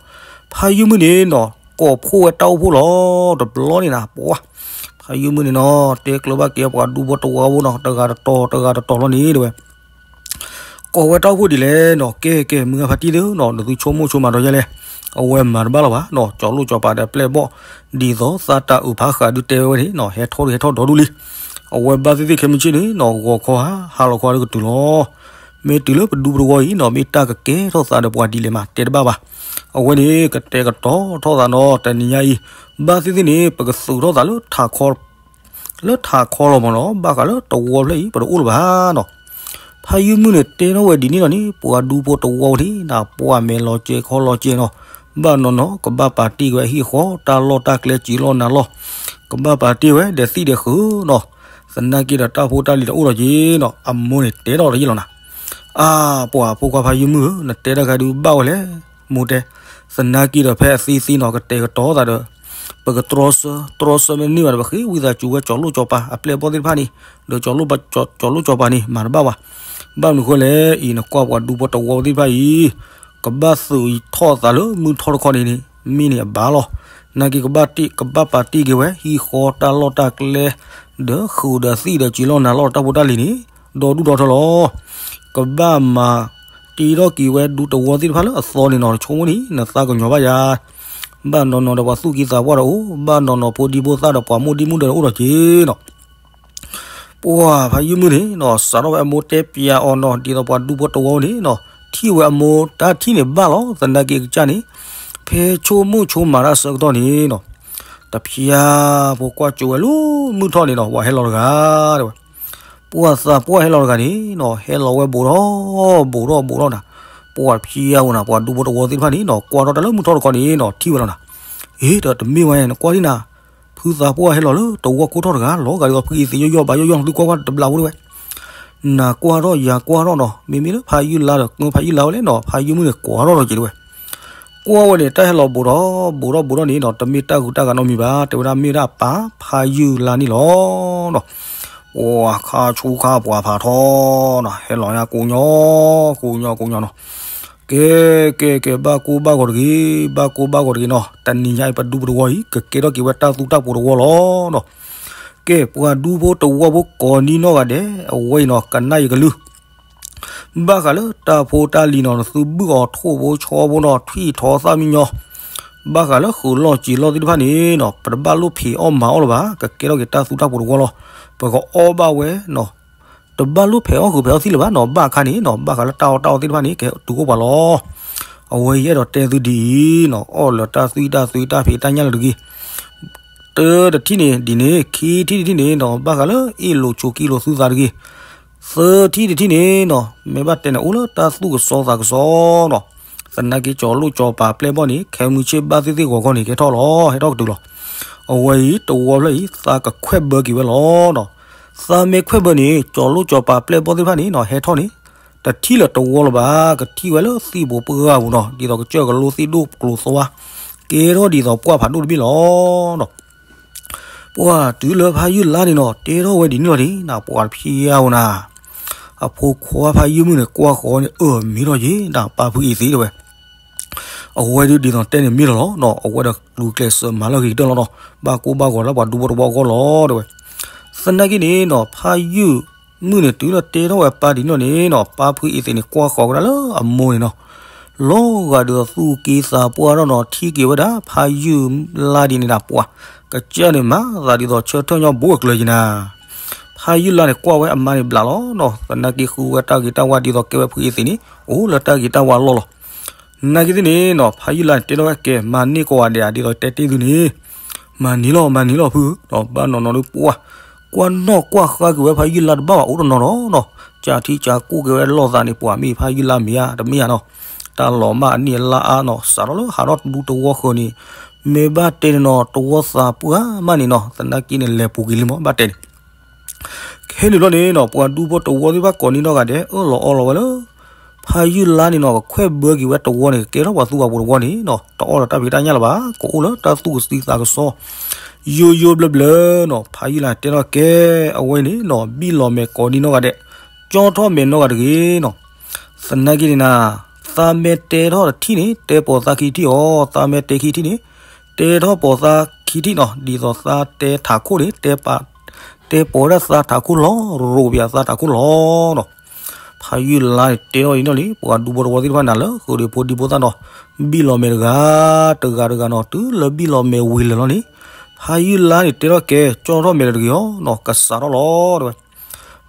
ဖးယုၢ်မုၣ်န့ၣ်နီၤ ကိးဖှိၣ်ဝဲတၢ်အိၣ်ဖှိၣ်လီၤ. တဘျီန့ၣ်နၤ ပှၤ ဖးယုၢ်မုၣ်န့ၣ်နီၤ တဲကျၢၤဘၣ်က့ၤပှၤဒူဖိတဝီဖိနီၤ တဂၤတတီၤ တဂၤတတီၤလီၤန့ၣ်တဲဝဲ ကိးဝဲတၢ်အိၣ်ဖှိၣ်ဒ်လဲၣ်နီၤ, ကဲကဲ မုၢ်ဂၤဖါတံၢ်သ့ၣ်နီၤ နသုဆိကမိၣ်ဆိမးဒီးယဲလဲၣ်, အဝဲမၤတဘၣ်လီၤဘၣ်နီၤ, ကၠီၤလိၣ်ကၠီၤပၤဒီးပျဲၢ်ဘီၣ် ဒ်သိးသးတၢ်အုးဖးဃးဒုတဲဝဲန့ၣ်နီၤ ဟဲထီၣ်ဒုးဟဲထီၣ်ဒီဒူၣ်လံ. အဝဲဘၣ်သ့ၣ်သ့ၣ်ခဲမုၢ်ဆ့ၣ်န့ၣ်နီၤ ဂီၤခီဧါ ဟါလီၤခီဒုးကတုၤလီၤ. မ့ၢ်တုၤလၢပဒူပတဝီအံၤနီၤ မ့ၢ်တၢ်ကကဲထီၣ်သးဒီးပှၤဒ်လဲၣ်မး တဲတဘၣ်ဘၣ်. အဝဲန့ၣ် ကတဲာ်ကတီၤထီၣ်သးနီၤ တနံၤညါအံၤ ဘၣ်သ့ၣ်သ့ၣ်န့ၣ် ပကသုးထီၣ်သးလၢထးခီ လၢထးခီလီၤမးနီၤ, ဘၣ်ဃးလၢတဝီဖျၢၣ်အံၤ ပတအိၣ်လၢၤဘၣ်နီၤ. ဖးယုၢ်မုၣ်န့ၣ်တဲထီၣ်ဝဲဒ်န့ၣ်လီၤန့ၣ် ပှၤဒူဖိတဝီန့ၣ် နပှၢ်မဲာ်လီၤကဲခီလီၤကဲနီၤ, ဘၣ်နီၤနီၤ ကဘၣ်ပာ်တ့ၢ်က့ၤဝဲဟံၣ်ဃီ တၢ်လီၢ်တၢ်ကျဲစံာ်လီၢ်နၤလီၢ်, ကဘၣ်ပာ်တ့ၢ်ဝဲဒီးသံၣ်ဒီးဃုာ်နီၤ, သနာ်က့ဒီးတၢ်ဖိတၢ်လံၤတအိၣ်လီၤက့ၤနီၤ. အမိၢ်န့ၣ်တဲထီၣ်တယံာ်လီၤနၤ, အါ ပှၤဖိခွါဖးယုၢ်မုၣ်ဧၢ, နတဲတၢ်ခါဒုးဘၣ်ဝဲလဲၣ်, မိၢ်တဲ, သနာ်က့ဒီးဖဲအသံသ့နီၤ ကတဲာ်ကတီၤသးဒီး ပကတြီဆၢ တြီဆၢမ့ၢ်တန့ၢ်ဘၣ်ဒီး ပဃ့ဝံသးစူၤဝဲကၠီၤလိၣ်ကၠီၤပၤအပျဲၢ်ဘီၣ်သ့ၣ်တဖၣ်န့ၣ်, ဒီးကၠီၤလိၣ်ကၠီၤပၤန့ၣ် မၤတဘၣ်ဘၣ်. ဘၣ်မနုၤဃိလဲၣ်အံၤ နကွၢ်ပှၤဒူဖိတဝီသ့ၣ်တဖၣ်အံၤ ကဘၣ်သုးထီၣ်သးလၢမုၢ်ထီၣ်တခီန့ၣ်န့ၣ် မ့ၢ်န့ၣ်အဘၣ်လီၤ. နာ်က့ကဘၣ်တ့ၢ် ကဘၣ်ပာ်တ့ၢ်က့ၤဝဲ ဟံၣ်ဃီတၢ်လီၢ်တၢ်ကျဲ ဒီးဃုာ်ဒီးသံၣ်ဒီးစံာ်လီၢ်နၤလီၢ်တၢ်ဖိတၢ်လံၤန့ၣ် ဒီဒူၣ်ဒီထၢလီၤ. ကဘၣ်မၤတ့ထီၣ်က့ၤဝဲဒူတဝီသ့ၣ်တဖၣ်လၢအသီန့ၣ်နီၤ တဆိကမိၣ်န့ၣ် နသးကညီၤဘၣ်ယၤ, ဘၣ်နီၤနီၤဒီးပှၤသူၣ်က့သးပှၢ်ဒီးအိၣ်, ဘၣ်နီၤနီၤဖိဒံဖိသၣ်ဒီးပှၤမိၢ်ဒံမိၢ်ဒဲးဒီးအိၣ်ဒီးက့ၤနီၤ. ပှၤဖးယုၢ်မုၣ်န့ၣ်နီၤ စးထီၣ်ဝဲအမိၢ်တဲပၠးအီၤနီၤ ဒ်သိးပှၤဒူဖိတဝီန့ၣ်နီၤ ထံၣ်ဝဲအမိၢ်တၢ်ထံၣ်န့ၣ်ဘၣ်လီၤ. သနာ်က့ကစၢ်န့ၣ် ဖဲဆိကမိၣ်ဆိကမးတၢ်ဆၢကတီၢ်န့ၣ်နီၤ တဖျါဖိကွၢ်ကၠိဝဲလၢမုၢ်ထီၣ်န့ၣ်နီၤ ပှၤဟဲလီၤတဂၤတဲဝဲ, ပှၤသးပှၢ်ဟဲလီၤတဂၤန့ၣ်နီၤ ဟဲလီၤဝဲဘူးထီၣ်ဘူးထီၣ်ဘူးထီၣ်နၤ, ပှၤဖျါဝဲနၤ ပှၤဒူဖိတဝီသ့ၣ်တဖၣ်န့ၣ်နီၤ ကွၢ်ထီၣ်တၢ်လၢမုၢ်ထီၣ်တခီန့ၣ်နီၤ ထံၣ်ဝဲလီၤနၤ, အ့ ဒီးတမ့ၢ်ဝဲန့ၣ် နကွၢ်ဒ်နၤ ဖုသးပှၢ်ဟဲလီၤလၢတဝီကိးထီၣ်တဂၤ လီၤဂာ်ဒ်သိးဖုအံၤသ့ယီၢ်ယီၢ်ဘၣ်ယီၢ်ယီၢ် နသုကွၢ်ကွၢ်တဘျီဖိတဲဝဲ နၤကွၢ်ထီၣ်ယၤကွၢ်ထီၣ်နီၤ မ့မ့ၢ်လၢဖးယုၢ်လါဒီး ကဖးယုၢ်လါဝဲလဲၣ်နီၤ ဖးယုၢ်မုၣ်န့ၣ် ကွၢ်ထီၣ်ဒီးက့ၤတဲဝဲ, ကွၢ်ဝဲန့ၣ် တၢ်ဟဲလီၤဘူးထီၣ်ဘူးထီၣ်ဘူးထီၣ်န့ၣ်နီၤ တမ့ၢ်တၢ်ဂုၤတၢ်ဂၤနီတမံၤဘၣ် တဲဝဲဒၣ်မ့ၢ်ဒၣ်ပၢ်ဖးယုၢ်လါန့ၣ်လီၤနီၤ, ပှၤခါဆူခါပှၤဖးထီနီၤ ဟဲလီၤညါကိးညီ ကိးညီကိးညီနီၤ ကဲ ကဲ ကဲ ဘၣ်ကိၢ်ဘၣ်ဂီၤတဂ့ၤ ဘၣ်ကိၢ်ဘၣ်ဂီၤတဂ့ၤနီၤ တနံၤညါအံၤပဒူပတဝီအံၤ ကကဲထီၣ်က့ၤဝဲတၢ်သူတၢ်ပှိၤတဝီလီၤနီၤ. ကဲ ပှၤဒူဖိတဝီဖိကိးနံနီၢ်ဂၤဒဲး အဝဲအံၤနီၤ ကနၣ်ယကလုၢ် ဘၣ်ဃးလၢတၢ်ဖိတၢ်လံၤနီၤ နသုဘုၣ်အီၤထိၣ်ဖိဆီဖိနီၤ ထွံၣ်ထီသၣ်မံညီ ဘၣ်ဃးလၢဃုာ်လီၢ်စံာ်လီၢ်သ့ၣ်တဖၣ်န့ၣ်နီၤ ပတဘၣ်လိၣ်ဖံးအီၣ်မၤအီၣ်လၢၤဘၣ် ကကဲထီၣ်က့ၤတၢ်သူတၢ်ပှိၤတဝီလီၤ. ပကအီၣ်ဘၣ်ဝဲနီၤ တဘၣ်လိၣ်ဖံးအီၣ်ဃုာ်ဖံးအီၣ်သံလၢၤဘၣ်နီၤ ဘၣ်အခါန့ၣ်နီၤ ဘၣ်ဃးလၢတၢ်အီၣ်တၢ်အီသ့ၣ်တဖၣ်န့ၣ် ကဲတုၤအိၣ်ပှၤလီၤ. အဝဲယအဲၣ်ဒိးတဲသုဒ်အံၤနီၤ အီၣ်လၢတၢ်သွံၣ်တၢ်သွံၣ်တၢ်ဖံးတၢ်ညၣ်လၢၤတဂ့ၤ တၢတထံၣ်န့ၣ်ဒ်န့ၣ် ခံထံၣ်တထံၣ်န့ၣ်နီၤ ဘၣ်ဃးလၢအ့ၣ်လိာ်ဆိးက့လိာ်သုသးတဂ့ၤ သၢထံၣ်တထံၣ်န့ၣ်နီၤ မ့ၢ်ဘၣ်တဲန့ၣ် အိၣ်လၢတၢ်သူၣ်ကစီသးကစီနီၤ သနာ်က့ကၠီၤလိၣ်ကၠီၤပၤပျဲၢ်ဘီၣ်န့ၣ် ခဲမုၢ်ဆ့ၣ်ဘၣ်သ့ၣ်သ့ၣ်ဂီၤဂီၤန့ၣ် ကဲထီၣ်လီၤ ဟဲထီၣ်ကတုၤလီၤ. အဝဲအံၤတဝီဖျၢၣ်အံၤ သးကခွဲးဘၢက့ၤဝဲလီၤနီၤ. သးမ့ၢ်ခွဲးဘၢန့ၣ် ကၠီၤလိၣ်ကၠီၤပၤပျဲၢ်ဘီၣ်သ့ၣ်တဖၣ်န့ၣ်နီၤ ဟဲထီၣ်န့ၣ် တထံၣ်လၢၤတဝီလၢၤဘၣ် ကထံၣ်ဝဲလၢသံၣ်ဘိပှၢ်ပူၤနီၤ ဒ်သိးကစၢၢ်ကလိသံၣ်ဒိၣ်ကျိၤသွါ ကဲထီၣ်ဒ်သိးပှၢ်ဖးဒိၣ်တဘ့ၣ်လီၤနီၤ. ပှၤတုၤလၢဖးယုၢ်လါန့ၣ်နီၤ တဲထီၣ်ဝဲဒ်န့ၣ်လီၤန့ၣ် ပှၤတဖျံဧါဧိၤနၤ အဖိခွါဖးယုၢ်မုၣ်န့ၣ် ကွၢ်ဃီၤန့ၣ် အၢၣ်မ့ၢ်ထီၣ်က့ၤ ဒ်ပၢ်ဖုအံၤသ့တဲဝဲ. အဝဲဒုးဒ်သိးတဲန့ၣ်မ့ၢ်လီၤလီၤနီၤ အဝဲဒီးကျူၤကျဲးစၢးမၤလီၤက့ၤကတၢၢ်လီၤနီၤ ဘၣ်ကိၢ်ဘၣ်ဂီၤလၢပှၤဒူဖိတဝီအဂီၢ်လီၤတဲဝဲ. သနာ်က့န့ၣ်နီၤ ဖးယုၢ်မုၣ်န့ၣ် တုၤလၢတဲထီၣ်ဝဲပၢ်ဒ်န့ၣ်လီၤန့ၣ်နီၤ ပၢ်ဖုအံၤသ့ၣ်န့ၣ် ကွၢ်ဃီၤကဒါလၢအမိၢ်န့ၣ်နီၤ လီၤဂာ်ဒ်သိးသူၣ်က့သးပှၢ်ထီၣ်နီၤ ထံၣ်က့ၤဝဲဒၣ် ဖးယုၢ်လါဒ်န့ၣ်ဒၣ်ပှၤ ကစၢ်န့ၣ်မၤသးဒ်သိးဆၢထၢၣ်ညီဘိအကျၢၤက့ၤနၤ ဖးယုၢ်လါန့ၣ် ကွၢ်ဝဲအမါန့ၣ်ဘျးလီၤနီၤ သနာ်က့ဃုဝဲတၢ်ဂ့ၤတၢ်ဝါဒ်သိးကဲဝဲဖုအံၤသ့ၣ်န့ၣ် အိၣ်လၢတၢ်ဂ့ၤတၢ်ဝါလီၢ်လီၤ. နာ်က့သ့ၣ်န့ၣ်နီၤ ဖးယုၢ်လါန့ၣ် တဲထီၣ်ဝဲကဲ မၤန့ၢ်ကိးဂၤဒဲး ဒ်သိးတဲတ့ၢ်သုန့ၣ် မၤန့ၢ်လီၤ မၤန့ၢ်လီၤဖု ဘၣ်နီၢ်နီၢ်ဒီးပှၤ ကွၢ်နီၣ်ကွၢ်ဃါက့ၤဝဲဖးယုၢ်လါတဘၣ်ဘၣ် အိၣ်တနီၤနီၤနီၤ ကၢ်ထံကၢ်ကိၢ်က့ၤဝဲလိာ်သးန့ၣ် ပှၤမ့ၢ်ဖးယုၢ်လါမ့ၢ်ဧါ တမ့ၢ်ဧါနီၤ တၢ်လီၤမၢ်အနံၣ်အလါအါနီၤ စးထီၣ်လၢဟးထီၣ်ဒူတဝီဃၢၤန့ၣ် မ့ၢ်ဘၣ်တဲန့ၣ်နီၤ တဝီသးပှၢ်မးန့ၣ်နီၤ သနာ်က့န့ၣ် လဲၤပူၤက့ၤလံမး ဘၣ်တဲန့ၣ် ခဲန့ၣ်ဘျီန့ၣ်နီၤ ပှၤဒူဖိတဝီသ့ၣ်တဖၣ်ကိးနံၤနီၢ်ဂၤဒဲး အၢၣ်လီၤအီလီၤဝဲလၢ ဖးယုၢ်လါန့ၣ်နီၤ ကခွဲးဘၢက့ၤဝဲတဝီန့ၣ် ကကဲထီၣ်ပှၤသူပှၤပှိၤတဝီန့ၣ်နီၤ တအီၣ်ဒီးတၢ်ဖံးတၢ်ညၣ်လၢၤဘၣ် ကအိၣ်လၢတၢ်သူၣ်ကသံသးကစီ ယိယိဘျၢဘျၢနီၤ, ဖးယုၢ်လါတဲထီၣ်ကဲ, အဝဲန့ၣ်နီၤ ဘံၣ်လီၤမဲာ်ကိးဒံနီၢ်ဂၤဒဲး, ကၠီထီၣ်မဲာ်နီၢ်ဂၤတဂ့ၤနီၤ. သနာ်က့န့ၣ်နၤ, သးမ့ၢ်တဲထီၣ်တထံၣ်န့ၣ် တဲပိာ်သးခံထံၣ်အီၤ, သးမ့ၢ်တဲခံထံၣ်န့ၣ် တဲထီၣ်ပိာ်သးခံထံၣ်နီၤ, ဒ်သိးသးတဲထးခိၣ်န့ၣ် တဲပာ်, တဲပိာ်ဝဲဒၣ်သးထးခိၣ်လီၤ, ရိးပယသးထးခိၣ်လီၤနီၤ. ဖးယုၢ်လါန့ၣ်တဲထီၣ်အံၤနီၢ်လံ, ပှၤဒူဖိတဝီသ့ၣ်တဖၣ်န့ၣ်လၢ ဃုာ်ဒီးဖိဒံဖိသၣ်နီၤ, ဘံၣ်လီၤမဲာ်တဂၤ, တဂၤတဂၤနီၤ, တုၤလၢဘံၣ်လီၤမဲာ်ဝံၤလၢာ်လီၤန့ၣ်, ဖးယုၢ်လါန့ၣ်တဲထီၣ်ကဲ, ကၠီထီၣ်မဲာ်လၢတဂ့ၤအီၤနီၤ, ကစးထီၣ်လီၤတဲဝဲ.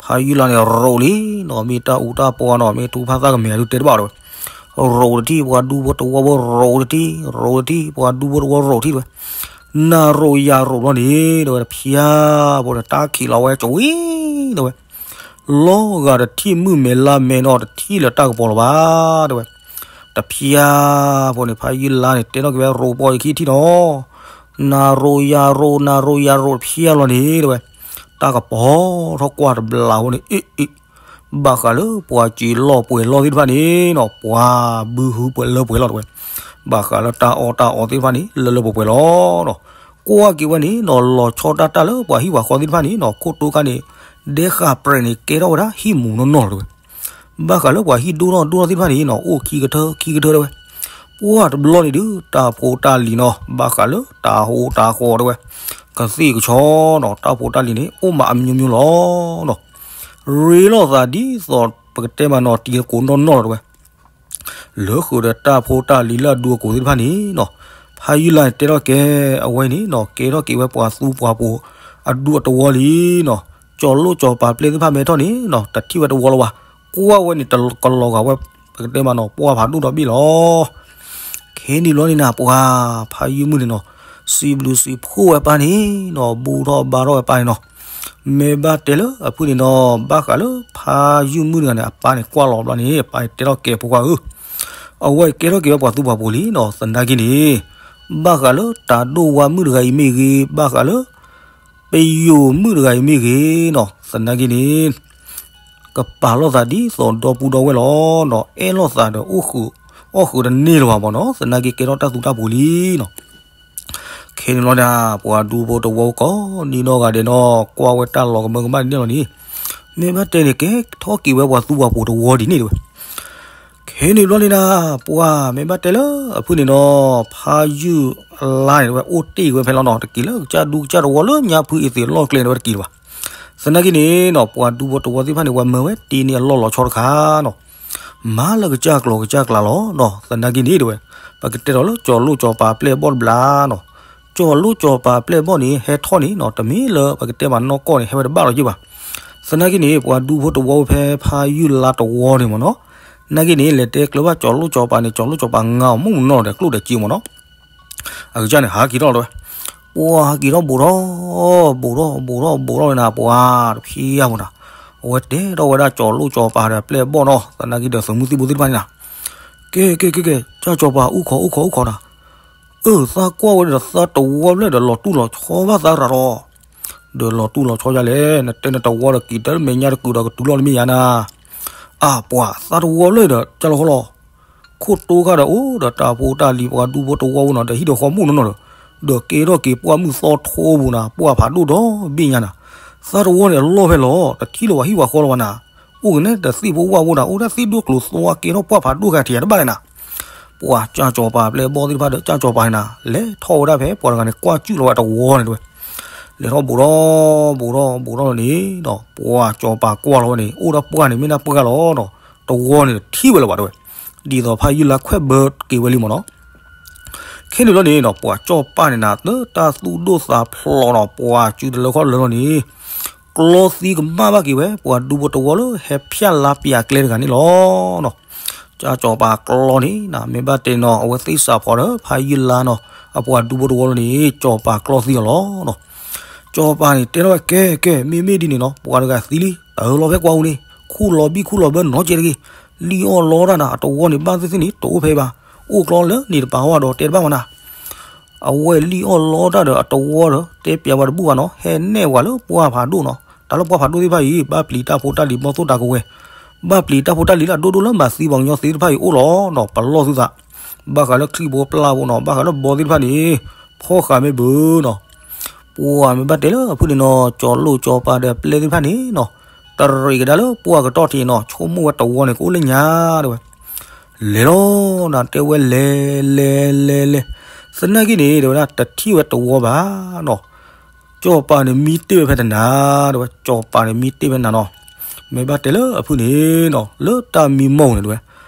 ဖးယုၢ်လါန့ၣ်ရိးလံနီၤ, မ့ၢ်တၢ်အူတၢ်ပီနီၤ, မ့ၢ်ထုကဖၣ်သၣ်ကမဲာ်ဒုးတဲတဘၣ်တဲဝဲ. ရိးတထံၣ်, ပှၤဒူဖိတဝီဖိရိးတထံၣ်, ရိးတထံၣ်, ပှၤဒူဖိတဝီရိးတထံၣ်တဲဝဲ. နၤရိးယၤရိးဘျီန့ၣ် တဲဝဲ, တဖျါဖိန့ၣ် တၢ်ခံးလီၤဝဲကဝံၤတဲဝဲ. လီၤဂာ်တထံၣ်မုၢ်မဲာ်လါမဲာ်နီၤ, တထံၣ်လၢတၢ်ကပီၤလၢၤဘၣ်တဲဝဲ. တဖျါဖိန့ၣ် ဖးယုၢ်လါန့ၣ် တဲထီၣ်က့ၤဝဲရိးပိာ်အခံထံၣ်နီၤ, နၤရိးယၤရိး, နၤရိးယၤရိးတဖျါလီၤန့ၣ်တဲဝဲ. တၢ်ကပီၤထီၣ်ကွၢ်တဘျီဖိန့ၣ်, အ့ၣ်အ့ၣ်, ဘၣ်ဃးလၢပှၤစံးလီၢ်ပှဲၤလီၢ်သ့ၣ်တဖၣ်န့ၣ်နီၤ, ပှၤဘုဟုပှဲၤလၢပှဲၤလီၢ်တဲဝဲ. ဘၣ်ဃးလၢတၢ်အီၣ်တၢ်အီသ့ၣ်တဖၣ်န့ၣ် လၢလၢပှဲၤပှဲၤလီၤနီၤ. ကွၢ်က့ၤဝဲန့ၣ်နီၤ, လီၤဆီဒၣ်တၢ်လၢပှၤဟံၣ်ပှၤဃီသ့ၣ်တဖၣ်န့ၣ်နီၤ, ခိၣ်တိခါန့ၣ် ဒဲဃာ်ပြဲးန့ၣ် ကဲထီၣ်ဝဲဒၣ်ဟံၣ်မူးနီၢ်နီၢ်တဲဝဲ. ဘၣ်ဃးလၢပှၤဟံၣ်ဒိၣ်ထီၣ်ဒိၣ်ထီၣ်သ့ၣ်တဖၣ်န့ၣ်နီၤ, အိၣ်ခံကထၢခံကထၢတဲဝဲ. ပှၢ်တဘျီန့ၣ်ဒုး တၢ်ဖိတၢ်လံၤနီၤ, ဘၣ်ဃးလၢတၢ်ဟိးတၢ်ဃီတဲဝဲ, ကသ့ၣ်ကဆီနီၤ, တၢ်ဖိတၢ်လံၤန့ၣ် အိၣ်မးအမျိုးမျိုးလီၤနီၤ. ရ့လိာ်သးဒ်သိးပကတဲမးနီၤ, တံၤသကိးနီၢ်နီၢ်တဲဝဲ. လၢဃုာ်ဒီးတၢ်ဖိတၢ်လံၤလၢအဒူအကိာ်သ့ၣ်တဖၣ်န့ၣ်နီၤ, ဖးယုၢ်လါန့ၣ်တဲထီၣ်ကဲ, အဝဲန့ၣ်နီၤ ကဲထီၣ်က့ၤဝဲပှၤသူပှၤပိာ်အဒူအတဝီလံနီၤ. ကၠီၤလိၣ်ကၠီၤပၤပျဲၢ်သ့ၣ်တဖၣ်မဲထီၣ်န့ၣ်နီၤ, တထံၣ်ဝဲတဝီလၢၤဘၣ်. ကွၢ်ဝဲန့ၣ် တကလီၤဂာ်ဝဲ, ပကတဲမးနီၤ, ပှၢ်ဖးဒိၣ်ဒီးဘ့ၣ်လီၤ. ခဲန့ၣ်ဘျီန့ၣ်နၤ, ပှၤဖးယုၢ်မုၣ်န့ၣ်နီၤ, စံးဘျုးစံးဖှိၣ်ဝဲပၢ်န့ၣ်နီၤ, ဘူၣ်ထီၣ်ဘါထီၣ်ဝဲပၢ်န့ၣ်နီၤ. မ့ၢ်ဘၣ်တဲလၢအဖုၣ်န့ၣ်နီၤ, ဘၣ်ဃးလၢဖးယုၢ်မုၣ်တဂၤန့ၣ် အပၢ်န့ၣ်ကွၢ်လီၤဘျီန့ၣ်, အပၢ်န့ၣ်တဲထီၣ်ကဲဖိခွါဧၢ, အဝဲကဲထီၣ်က့ၤဝဲပှၤသူပှၤပိာ်လံနီၤ. သနာ်က့န့ၣ်, ဘၣ်ဃးလၢတၤဒိၣ်ဝါမုၣ်တဂၤအံၤမ့ၢ်ဂ့ၤ, ဘၣ်ဃးလၢ ပယိၤမုၣ်တဂၤအံၤမ့ၢ်ဂ့ၤနီၤ, သနာ်က့န့ၣ် ကပာ်လိာ်သးဒ်သိးဒီပုၢ်ဒီဝဲၢ်လီၤနီၤ. အဲၣ်လိာ်သးဒီး အီၣ်ဃုာ်တန့ၢ်လၢၤဘၣ်မးနီၤ. သနာ်က့ကဲထီၣ်တၢ်သူတၢ်ပူၤလံနီၤ. ခဲန့ၣ်လီၤဒၣ် ပှၤဒူဖိတဝီကိးဒံနီၢ်ဂၤဒဲးနီၤ, ကွၢ်ဝဲတၢ်လီၤကမၢကမၣ်ဒ်န့ၣ်လီၤန့ၣ်, မ့ၢ်ဘၣ်တဲန့ၣ် ကဲထီၣ်က့ၤဝဲပှၤသူပှၤပိာ်တဝီဒ်န့ၣ်တဲဝဲ. ခဲန့ၣ်ဘျီန့ၣ်ဒၣ် ပှၤမ့ၢ်ဘၣ်တဲလၢအဖုၣ်န့ၣ်နီၤ, ဖးယုၢ်လါန့ၣ်တဲဝဲ အိၣ်တ့ၢ်ဝဲဖဲလီၤနီၤ, တက့ၤလၢကစၢ်ဒူကစၢ်တဝီလၢညါဖုအ့သ့းလီၢ်ကျဲန့ၣ်ဝဲတက့ၤလၢၤဘၣ်. သနာ်က့န့ၣ်နီၤ ပှၤဒူဖိတဝီသ့ၣ်တဖၣ်န့ၣ် ဝဲမၢဝဲတ့ၢ်န့ၢ်အလီၢ်လီၤဆီတခါနီၤ, မၤလၢကစၢ်ကျိၤကစၢ်ကျဲလီၤနီၤ. သနာ်က့န့ၣ်တဲဝဲ ပကတဲထီၣ်လၢကၠီၤလိၣ်ကၠီၤပၤပျဲၢ်ဘီၣ်တဘျီနီၤ. ကၠီၤလိၣ်ကၠီၤပၤပျဲၢ်ဘီၣ်န့ၣ် ဟဲထီၣ်န့ၣ်နီၤ, တမ့ၢ်လၢပကတဲမးနီၢ်ကီၢ်န့ၣ် ဟဲဝဲတဘၣ်လီၤက့ၤဘၣ်. သနာ်က့န့ၣ် ပှၤဒူဖိတဝီဖဲဖးယုၢ်လါတဝီန့ၣ်မးနီၤ, နာ်က့န့ၣ် လဲၤတဲကျၢၤဘၣ်ကၠီၤလိၣ်ကၠီၤပၤန့ၣ် ကၠီၤလိၣ်ကၠီၤပၤငါအီၤမုၢ်မနီၤဒီးကျိၣ်ဒီးစ့မးနီၤ. အကစၢ်န့ၣ် ဟးက့ၤထီၣ်တဲဝဲ, ပှၤဟးက့ၤထီၣ်ဘူးထီၣ်, ဘူးထီၣ်ဘူးထီၣ်ဘူးထီၣ်လၢနၤ ပှၤတဖံးယါမးနၤ. အဝဲတဲထီၣ်ဝဲဒၣ်ကၠီၤလိၣ်ကၠီၤပၤဒီးပျဲၢ်ဘီၣ်နီၤ, သနာ်က့ဒီးသုးမုၢ်သံၣ်ဘိသ့ၣ်တဖၣ်န့ၣ်နၤ, ကဲကဲကဲကဲ, ကၢ်ကၠီၤပၤ အိၣ်ခိးအိၣ်ခိးအိၣ်ခိးနၤ. အၢ သးကွၢ်ဝဲဒီးသးတဝီဘျဲၣ်ဒီး လီၤတူၢ်လီၤဆီဘၣ်သးရၤလီၤ. ဒီးလီၤတူၢ်လီၤဆီယါလဲၣ်, နတဲနတဝီဒီးကံၤတၢ်မဲာ်ညါတကုာ်ဒီးကတုၤလီၤနမ့ၢ်ယါနၤ. အၢ ပှၤသးတဝီဘျဲၣ်ဒီး ကၢ်လီၤဃီလီၤ. ခိၣ်တိခါဒီးအိၣ်ဒီးတၢ်ဖိတၢ်လံၤ ပှၤဒူဖိတဝီဖိနီၤ, ဒီးဟံၣ်ဒီးဃီမုၢ်နီၢ်နီၢ်ဒီး, ဒီးကဲထီၣ်က့ၤပှၢ်မုၢ်သီထိပူၤနၤ, ပှၢ်ဖးဒိၣ်ဒီးဘ့ၣ်ညါနၤ. သးတဝီန့ၣ်အလီၢ်ဖဲလီၤ, တထံၣ်လၢၤပှၤဟံၣ်ပှၤဃီလၢၤဘၣ်နၤ. အိၣ်ကနဲတသ့ၣ်ဖိဝၣ်ဖိနၤ, အိၣ်ဒၣ်သ့ၣ်ဒိၣ်ကျိၤသွါကဲထီၣ်ပှၢ်ဖးဒိၣ်ဂၤထံးတဘၣ်လၢၤနၤ. ပှၤကၢ်ကၠီၤပၤပျဲၢ်ဘီၣ်သ့ၣ်တဖၣ်ဒီးကၢ်ကၠီၤပၤန့ၣ်နၤ, လဲၤထီၣ်ဝဲဒၣ်ဖဲပှၤတဂၤန့ၣ်ကွၢ်စူၣ်လီၤဝဲတဝီန့ၣ်တဲဝဲ. လဲၤထီၣ်ဘူးထီၣ်ဘူးထီၣ်ဘူးထီၣ်န့ၣ်ဒီး ပှၤကၠီၤပၤကွၢ်လီၤဝဲန့ၣ် အိၣ်ဒီးပှၢ်န့ၣ်မ့ၢ်ဒၣ်ပှၢ်လီၤဒီး တဝီန့ၣ်တထံၣ်ဝဲလၢၤဘၣ်တဲဝဲ. ဒ်သိးဖးယုၢ်လါခွဲးဘၢက့ၤဝဲလံမးနီၤ. ခဲန့ၣ်ဘျီန့ၣ်ဒီး ပှၤကၠီၤပၤန့ၣ်နၤ တၢ်သူၣ်ဒိၣ်သးဖျိးဒီး ပှၤစုတလၢခီၣ်လၢာ်လီၤန့ၣ် ကျီသံကမၣ်ဘၣ်က့ၤဝဲ ပှၤဒူဖိတဝီလၢဟဲဖၠၣ်လါပျၢၤကျဲတဂၤန့ၣ်လီၤ. ကၠီၤပၤကျီန့ၣ်နၤ မ့ၢ်ဘၣ်တဲနီၤ အဝဲသ့ၣ်စးဖီဒီးဖးယုၢ်လါနီၤ အပှၤဒူဖိတဝီလီၤန့ၣ် ကၠီၤပၤကျီသံအီၤလီၤ. ကၠီၤပၤန့ၣ် တဲထီၣ်ဝဲ ကဲ ကဲ မ့မ့ၢ်ဒ်န့ၣ်နီၤ ပှၤတဂၤသံလံ တၢ်လီၤဖဲကွၢ်အူန့ၣ် ခူၣ်လီၤဘံၣ်ခူၣ်လီၤဘၢနီတစဲးတဂ့ၤ. လံၣ်အီၣ်လီတၢ်နၤ အတဝီန့ၣ် ဘၣ်သ့ၣ်သ့ၣ်န့ၣ် တအိၣ်ဖဲဘၣ်. အိၣ်ကျီလၢန့ၣ်တပၤဝဲဒီးတဲတဘၣ်မးနၤ. အဝဲလံၣ်အီၣ်လီတၢ်ဒီးအတဝီဒီး တဲပျးဝဲတဘူၣ်ဘၣ်နီၤ ဟဲနဲၣ်ဝဲလၢပှၢ်ဖးဒိၣ်နီၤ တၢ်လၢပှၢ်ဖးဒိၣ်သ့ၣ်တဖၣ်အံၤ ဘၣ်ပျံၤတၢ်ဖိတၢ်လံၤမီၢ်သိၣ်တၢ်ကဝဲၤ ဘၣ်ပျံၤတၢ်ဖိတၢ်လံၤလၢအဒိၣ်ဒိၣ်လၢမၤသံပှၤကညီသ့ၣ်တဖၣ်အံၤအိၣ်လီၤနီၤ ပလီၢ်သုသး ဘၣ်ဃးလၢချံၣ်ဖိပျၢ်ဖိနီၤ ဘၣ်ဃးလၢဘီသ့ၣ်တဖၣ်န့ၣ် ဖီၣ်ဃာ်မ့ၢ်ဘၣ်နီၤ ပှၢ်မ့ၢ်ဘၣ်တဲလၢအဖုၣ်န့ၣ်နီၤ ကၠီၤလိၣ်ကၠီၤပၤဒီးအပျဲၢ်သ့ၣ်တဖၣ်န့ၣ်နီၤ, တရံးကဒါလၢပှၢ်ကတီၢ်ထံးနီၤ ဆိကမိၣ်ဝဲတဝီန့ၣ် ကအိၣ်လၢညါတဲဝဲ, လဲၤလီၤနၤတဲဝဲလဲၤလဲၤလဲၤလဲၤ, သနာ်က့န့ၣ် တဲဝဲဒၣ်တထံၣ်ဝဲတဝီဘၣ်နီၤ, ကၠီၤပၤန့ၣ်မံတ့ၢ်ဝဲဖဲတနၤ, တဲဝဲ ကၠီၤပၤန့ၣ်မံတ့ၢ်ဖဲနၤနီၤ, မ့ၢ်ဘၣ်တဲလၢအဖုၣ်န့ၣ်နီၤ လၢတၢ်မံမီၢ်န့ၣ်တဲဝဲ,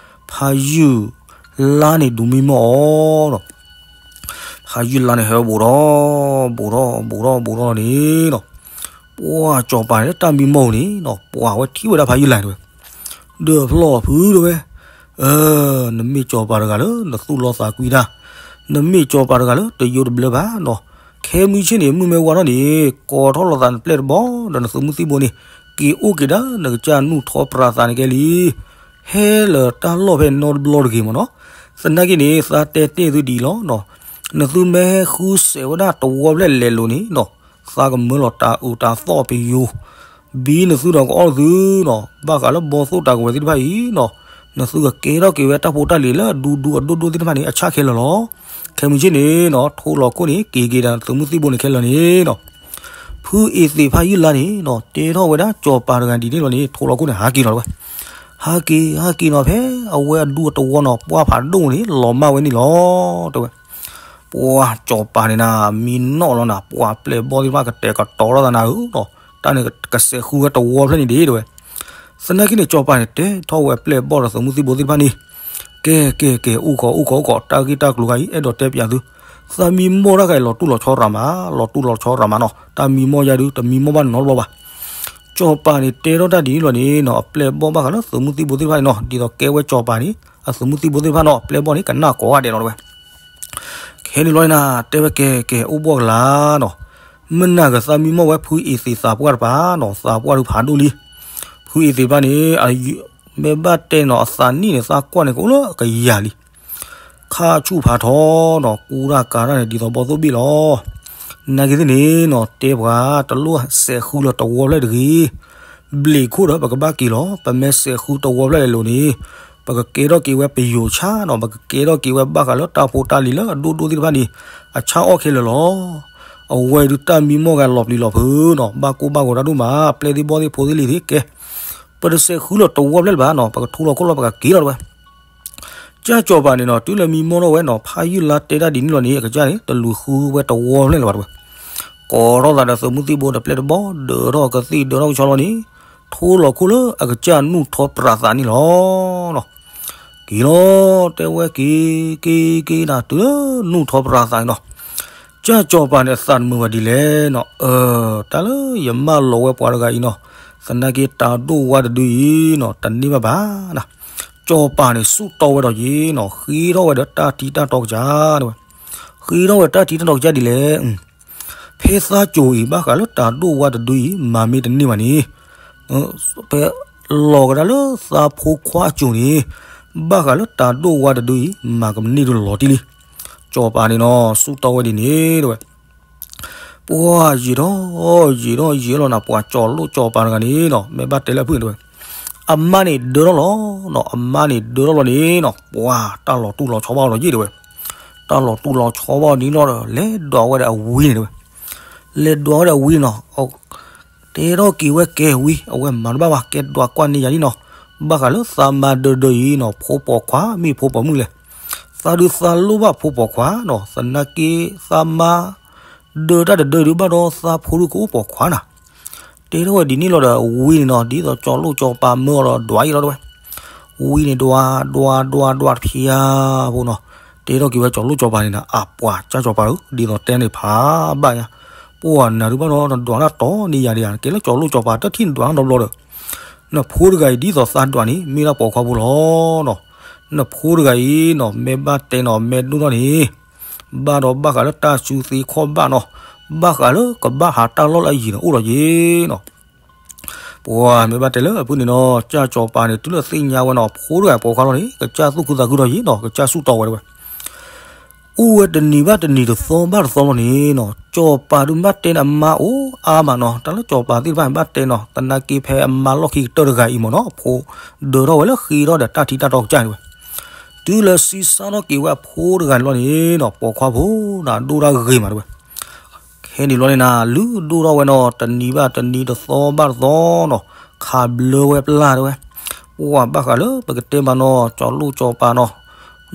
ဖးယုၢ်လါန့ၣ်ဒုးမံမီၢ်အီၤနီၤ ဖးယုၢ်လါန့ၣ်ဟဲဘူးထီၣ် ဘူးထီၣ် ဘူးထီၣ် ဘူးထီၣ်န့ၣ်နီၤ, ပှၢ်ကၠီၤပၤန့ၣ်လၢတၢ်မံမီၢ်န့ၣ်နီၤ ပှၢ်ဝဲထံၣ်ဝဲဒၣ်ဖးယုၢ်လါန့ၣ်တဲဝဲ, ဒီးဖျီၣ်ဖုတဲဝဲ, နမ့ၢ်ကၠီၤပၤတဂၤလၢနသူၣ်လီသးကွံတၢ်, နမ့ၢ်ကၠီၤပၤတဂၤလၢတယိတဘျၢဘၣ်နီၤ, ခဲမုၢ်ဆ့ၣ်န့ၣ် မုၢ်မ့ၢ်ဝါထီၣ်န့ၣ် ကိးထီၣ်လီၤသးနပျဲၢ်တဘီ ဒီးနသုးမုၢ်သံၣ်ဘိန့ၣ် က့ၤအိၣ်က့ၤဒၣ်နကစၢ်နူၢ်ထီပြးသးန့ၣ်ကဲလံ ဟဲလၢတၢ်လီၢ်ဖဲနီတဘျီတဂ့ၤမ့ၢ်နီၤ, သနာ်က့န့ၣ် သးတဲတ့ၢ်သုဒ်အံၤလီၤနီၤ, နသုမ့ၢ်ဟဲဃုစဲးဝဲဒၣ်တဝီဖျဲၣ်လဲၤလိၤန့ၣ်နီၤ, သးကမၢလီၤတၢ်အုးတၢ်သီၣ်ပယိၤ, ဘံနသုဒီးကအီၣ်သုနီၤ, ဘၣ်ဃးလၢဘီသိၣ်တၢ်ကဝဲၤသ့ၣ်တဖၣ်အံၤနီၤ, နသုကကဲထီၣ်က့ၤဝဲတၢ်ဖိတၢ်လံၤလၢအဒူဒူအဒိၣ်ဒိၣ်သ့ၣ်တဖၣ်န့ၣ် အဆၣ်ခဲလၢာ်လီၤ. ခဲမုၢ်ဆ့ၣ်န့ၣ်နီၤ ထိလီၤခိၣ်န့ၣ် က့ၤက့ၤဒၣ်သုးမုၢ်သံၣ်ဘိန့ၣ်ခဲလၢာ်န့ၣ်နီၤ ဖုအ့သ့းဖးယုၢ်လါန့ၣ်နီၤ တဲထီၣ်ဝဲဒၣ်ကၠီၤပၤတဂၤဒ်န့ၣ်လီၤန့ၣ် ထိလီၤခိၣ်န့ၣ် ဟးက့ၤလီၤတဲဝဲ. ဟးက့ၤ ဟးက့ၤနီၤ ဖဲအဝဲအဒူအတဝီနီၤ ပှၢ်ဖးဒိၣ်န့ၣ် လီၤမၢ်ဝဲန့ၣ်လီၤ တဲဝဲ. ပှၢ်ကၠီၤပၤန့ၣ်နၤ မံနီၣ်လီၤနၤ ပှၢ်ပျဲၢ်ဘီၣ်သ့ၣ်တဖၣ်ကတဲာ်ကတီၤထီၣ်သးနၤဧၢနီၤ တၢ်န့ၣ်ကစဲးဃုဝဲတဝီဖျၢၣ်န့ၣ်ဒ်တဲဝဲ. သနာ်က့န့ၣ် ကၠီၤပၤန့ၣ် တဲထီၣ်ဝဲပျဲၢ်ဘီၣ်ဒီးသုးမုၢ်သံၣ်ဘိသ့ၣ်တဖၣ်န့ၣ် ကဲ ကဲ ကဲ အိၣ်ခိး အိၣ်ခိး အိၣ်ခိး တၢ်ဂ့ၢ်တၢ်ကျိၤဂၤအံၤ အဲၣ်ဒိးတဲပၠးသု, သးမံမီၢ်တၢ်ဂၤအံၤ လီၤတူၢ်လီၤဆီရၤမး လီၤတူၢ်လီၤဆီရၤမးနီၤ တၢ်မံမီၢ်ယါဒုး တမံမီၢ်ဘၣ်နီတဘျီဘၣ်. ကၠီၤပၤန့ၣ်တဲထီၣ်တၢ်ဒ်န့ၣ်လီၤန့ၣ်နီၤ အပျဲၢ်ဘီၣ်ဘၣ်ဃးလၢသုးမုၢ်သံၣ်ဘိသ့ၣ်တဖၣ်န့ၣ်နီၤ ဒ်သိးကဲဝဲကၠီၤပၤန့ၣ် အသုးမုၢ်သံၣ်ဘိသ့ၣ်တဖၣ်နီၤ အပျဲၢ်ဘီၣ်န့ၣ် ကနၣ်ကိးဂၤဒဲးလီၤတဲဝဲ. ခဲန့ၣ်လီၤနၤ တဲဝဲကဲ ကဲ အိၣ်ဘှီၣ်ကလာ်နီၤ, မ့ၢ်နၤကသးမံမီၢ်ဝဲဖုအ့သ့းသးပှၢ်တပၤနီၤ သးပှၢ်ဒုးဖးဒိၣ်လံ. ဖုအ့သ့းတဖၣ်န့ၣ် မ့ၢ်ဘၣ်တဲနီၤ အသးနံၣ်န့ၣ် သးကွၢ်န့ၣ်ကအိၣ်လၢကယၤလံ. ခါဆူၣ်ဖးထီနီၤ ကူတၢ်ကၤတၢ်န့ၣ် ဒ်သိးဘီၣ်သိၣ်ဘ့ၣ်လီၤ. နာ်က့သ့ၣ်န့ၣ်နီၤ တဲပှၤ တလိၣ်စဲးဃုလီၤတဝီဖျၢၣ်တဂ့ၤ. ဘျံးခိၣ်ဒီးပကဘၣ်က့ၤလီၤ. ပမ့ၢ်စဲးဃုတဝီဖျၢၣ်လဲၤလိၤန့ၣ် ပကကဲထီၣ်က့ၤဝဲပယိၤဆၣ်နီၤ ပကကဲထီၣ်က့ၤဝဲဘၣ်ဃးလၢတၢ်ဖိတၢ်လံၤလၢအဒိၣ်ဒိၣ်သ့ၣ်တဖၣ်န့ၣ် အဆၣ်အီၣ်ခဲလၢာ်လီၤ. အဝဲဒုးတၢ်မံမီၢ်ဂၤလီၤပျံၤလီၤဖုးနီၤ ဘၣ်ကိၢ်ဘၣ်ဂီၤတၢ်ဒိၣ်မး ပျဲၢ်သ့ၣ်ဘီၣ်သ့ၣ်ဖိသ့ၣ်လံၤသ့ၣ်ကဲ ပတစဲးဃုလီၤတဝီဖျၢၣ်လၢၤဘၣ်နီၤ ပကထူလီၤခိၣ်လီၤ ပကက့ၤလီၤတဲဝဲ. ကစၢ်ကၠီၤပၤန့ၣ်နီၤ တုၤလၢမံမီၢ်ထီၣ်ဝဲနီၤ ဖးယုၢ်လါတဲတၢ်ဒ်န့ၣ်လီၤန့ၣ် အကစၢ်န့ၣ် တလူၤဃုဝဲတဝီဖျၢၣ်လၢၤဘၣ်တဲဝဲ. ကိးထီၣ်သးဒီးသုးမုၢ်သံၣ်ဘိဒီးပျဲၢ်တဘီ ဒၢးထီၣ်ကသံၣ်ဒၢးထီၣ်ကဆီလီၤန့ၣ် ထူလီၤခိၣ်လၢအကစၢ်နူၢ်ထီပြးသးန့ၣ်လီၤ. က့ၤလီၤ တဲဝဲက့ၤ က့ၤ က့ၤနၤ တုၤလၢနူၢ်ထီပြးသးန့ၣ်နီၤ ကၠၢ်ကၠီၤပၤန့ၣ် အသးတမုာ်ဘၣ်ဒ်လဲၣ်နီၤ အၢ တၢ်လၢယမၢလီၤဝဲပှၤတဂၤအံၤနီၤ သနာ်က့တၢ်ဒိၣ်ဝါတဒုအံၤနီၤ တန့ၢ်ဘၣ်ဘၣ်နၤ ကၠီၤပၤန့ၣ် စူၢ်တီဝဲဒီးယံၤနီၤ ဃ့ထီၣ်ဝဲဒီးတၢ်ထံတၢ်တီကစၢ်တဲဝဲ ဃ့ထီၣ်ဝဲတၢ်ထံတၢ်တီကစၢ်ဒ်လဲၣ် ဖဲသးကိၤအံၤ ဘၣ်ဃးလၢတၢ်ဒိၣ်ဝါတဒုအံၤ မၤမ့ၢ်တန့ၢ်ဘၣ်န့ၣ် ဖဲလီၤကဒါလၢသးဖိခွါအကိၤန့ၣ် ဘၣ်ဃးလၢတၢ်ဒိၣ်ဝါတဒုအံၤ မၤကမၤန့ၢ်ဒုးလီၤတံၢ်လံ. ကၠီၤပၤန့ၣ်နီၤ စူၢ်တီဝဲဒ်န့ၣ်တဲဝဲ ပှၤယံာ်ထီၣ် ယံာ်ထီၣ်ယံာ်လီၤနၤ ပှၤကၠီၤလိၣ်ကၠီၤပၤတဂၤန့ၣ်နီၤ မ့ၢ်ဘၣ်တဲလၢအဖုၣ်န့ၣ်တဲဝဲ အမါန့ၣ်ဒၢထီၣ်လီၤနီၤ အမါန့ၣ်ဒၢထီၣ်လီၤန့ၣ်နီၤ ပှၤတၢ်လီၤတူၢ်လီၤဆီဘၣ်အီၤလီၤယံၤတဲဝဲ တၢ်လီၤတူၢ်လီၤဆီဘၣ်အီၤန့ၣ်လီၤဒီး လဲၤဒွးဝဲဒီးအဝံၤန့ၣ်တဲဝဲ လဲၤဒွးဝဲဒီးအဝံၤနီၤ တဲထီၣ်က့ၤဝဲကဲဝံၤ အဝဲမၤတဘၣ်ဘၣ် ကဲဒွးကွၢ်န့ၢ်ယၤလံနီၤ ဘၣ်ဃးလၢသးမါဒၢဒၢအံၤနီၤ ဖိပိာ်ခွါမ့ၢ်ဖိပိာ်မုၣ်လဲၣ် သးဒုးသးလိၣ်ဘၣ်ဖိပိာ်ခွါနီၤ သနာ်က့သးမါ ဒၢတၢ်တဒၢဒုးဘၣ်ဒီးသးဖိဒုးကအိၣ်ပိာ်ခွါနၤ တဲထီၣ်ဝဲဒ်န့ၣ်လီၤဒီး ဝံၤန့ၣ်နီၤ ဒ်သိးကၠီၤလိၣ်ကၠီၤပၤမၢအီၤဒီး ဒွးယံၤလီၤတဲဝဲ ဝံၤန့ၣ်ဒွး ဒွး ဒွး ဒွးတဖျါဖိနီၤ တဲထီၣ်က့ၤဝဲကၠီၤလိၣ်ကၠီၤပၤန့ၣ်နၤ အပှၤကၠၢ်ကၠီၤပၤဧၢ ဒ်သိးတဲန့ၣ်ဖးဘၣ်ယါ ပှၤနၤဒုးဘၣ်ဒီးနဒွးတၢ်တီန့ၢ်ယၤဒံးယါ ကဲလၢကၠီၤလိၣ်ကၠီၤပၤတထံၣ်နဒွးနီတဘျီဒီး နဖိတဂၤအံၤဒ်သိးသးဒွးန့ၣ် မ့ၢ်ဒၣ်ပိာ်ခွါဖိလီၤနီၤ နဖိတဂၤအံၤနီၤ မ့ၢ်ဘၣ်တဲနီၤ မ့ၢ်ဒိၣ်ထီၣ်န့ၣ် ဘၣ်ဒီးဘၣ်ဃးလၢတၢ်စုသ့ခီၣ်ဘၣ်နီၤ ဘၣ်ဃးလၢကဘၣ်ဟးတၢ်လီၢ်လၢအယံၤန့ၣ်အိၣ်ဒီးယ့ၤနီၤ ပှၤမ့ၢ်ဘၣ်တဲလၢအဖုၣ်န့ၣ်နီၤ ကၠၢ်ကၠီၤပၤန့ၣ် တုၤလၢသ့ၣ်ညါဝဲနီၤ ဖိတဂၤပိာ်ခွါလီၤန့ၣ် ကစၢ်သူၣ်ခုသးခုဒီးယ့ၤနီၤ ကစၢ်စူၢ်တီဝဲတဲဝဲ အိၣ်ဝဲတနံၤဘၣ်တနံၤတသီဘၣ်တသီလီၤန့ၣ်နီၤ ကၠီၤပၤဒုးဘၣ်တဲန့ၣ်အမါအိၣ်အါမးနီၤ တၢ်လၢကၠီၤပၤသ့ၣ်တဖၣ်န့ၣ်ဘၣ်တဲနီၤ သနာ်က့ဖဲအမါလီၢ်ခံကတၢၢ်တဂၤအံၤမ့ၢ်နီၤ အဖိဒၢထီၣ်ဝဲလၢဃ့ထီၣ်ဒီးတၢ်ထံတၢ်တီကစၢ်န့ၣ်ဝဲ တုၤလၢဆံးစၢ်ထီၣ်က့ၤဝဲအဖိတဂၤန့ၣ်လီၤန့ၣ်နီၤ ပိာ်ခွါဖိနၤဒိၣ်တၢ်ဂ့ၤမးတဲဝဲ ခဲ ခဲန့ၣ်ဘျီန့ၣ်နၤ လုၢ်ဒိၣ်ထီၣ်ဝဲနီၤ တနံၤဘၣ်တနံၤ တသီဘၣ်တသီနီၤ, ခးဘျၢဝဲပျၢ်တဲဝဲ, ပှၢ်ဘၣ်ဃးလၢပကတဲမးနီၤ ကၠီၤလိၣ်ကၠီၤပၤနီၤ,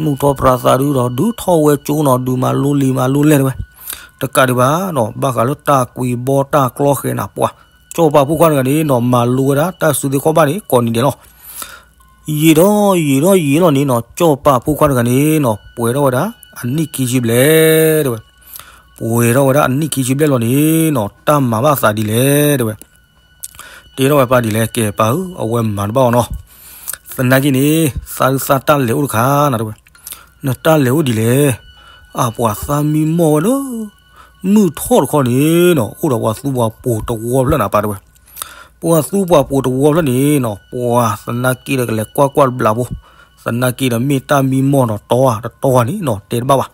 နူၢ်ထီၣ်ပြးသးဒုဒီး ဒုးထီၣ်ဝဲကၠိနီၤ ဒုးမၤလိလံာ်မၤလိလဲၢ်တဲဝဲ, တကးဒံးဘၣ်နီၤ ဘၣ်ဃးလၢတၢ်ကွံာ်ဘီတၢ်ကျီဃဲၤနၤ ပှၢ်ကၠီၤပၤဖိခွါတဂၤန့ၣ်နီၤ မၤလိဝဲဒၣ်တၢ်စုသ့ခီၣ်ဘၣ်န့ၣ် ကိးနံၤဒဲးလီၤ. ယံာ်ဒီးယံာ်ဒီးယံာ်လီၤန့ၣ်နီၤ ကၠီၤပၤဖိခွါတဂၤန့ၣ်နီၤ ပှဲၤထီၣ်ဝဲဒၣ်အနံၣ်ခံဆံဘျဲၣ်တဲဝဲ, ပှဲၤထီၣ်ဝဲဒၣ်အနံၣ်ခံဆံဘျဲၣ်လီၤန့ၣ်နီၤ တၢ်မၤဘၣ်သးဒ်လဲၣ်တဲဝဲ, တဲထီၣ်ဝဲပၢ်ဒ်လဲၣ် ကဲပၢ်ဧၢ အဝဲမၤတဘၣ်အီၤနီၤ, သနာ်က့န့ၣ် သးဒုးသးတၢ်လဲၤအိၣ်တခါနၤတဲဝဲ, နတၢ်လဲၤအိၣ်ဒ်လဲၣ်, အပှၤသးမံမီၢ်ဝဲလၢ မုၢ်ထီၣ်တခီန့ၣ်နီၤ အိၣ်ဒီးပှၤသူပှၤပိာ်တဝီဖျၢၣ်နၤပၢ်တဲဝဲ, ပှၤသူပှၤပိာ်တဝီဖျၢၣ်န့ၣ်နီၤ ပှၤသနာ်က့ဒီးကလဲၤကွၢ်ကွၢ်တဘျးဖိ, သနာ်က့ဒီးမ့ၢ်တၢ်မံမီၢ်နီၤ တီဧါတတီဧါန့ၣ်နီၤ တဲတဘၣ်ဘၣ်.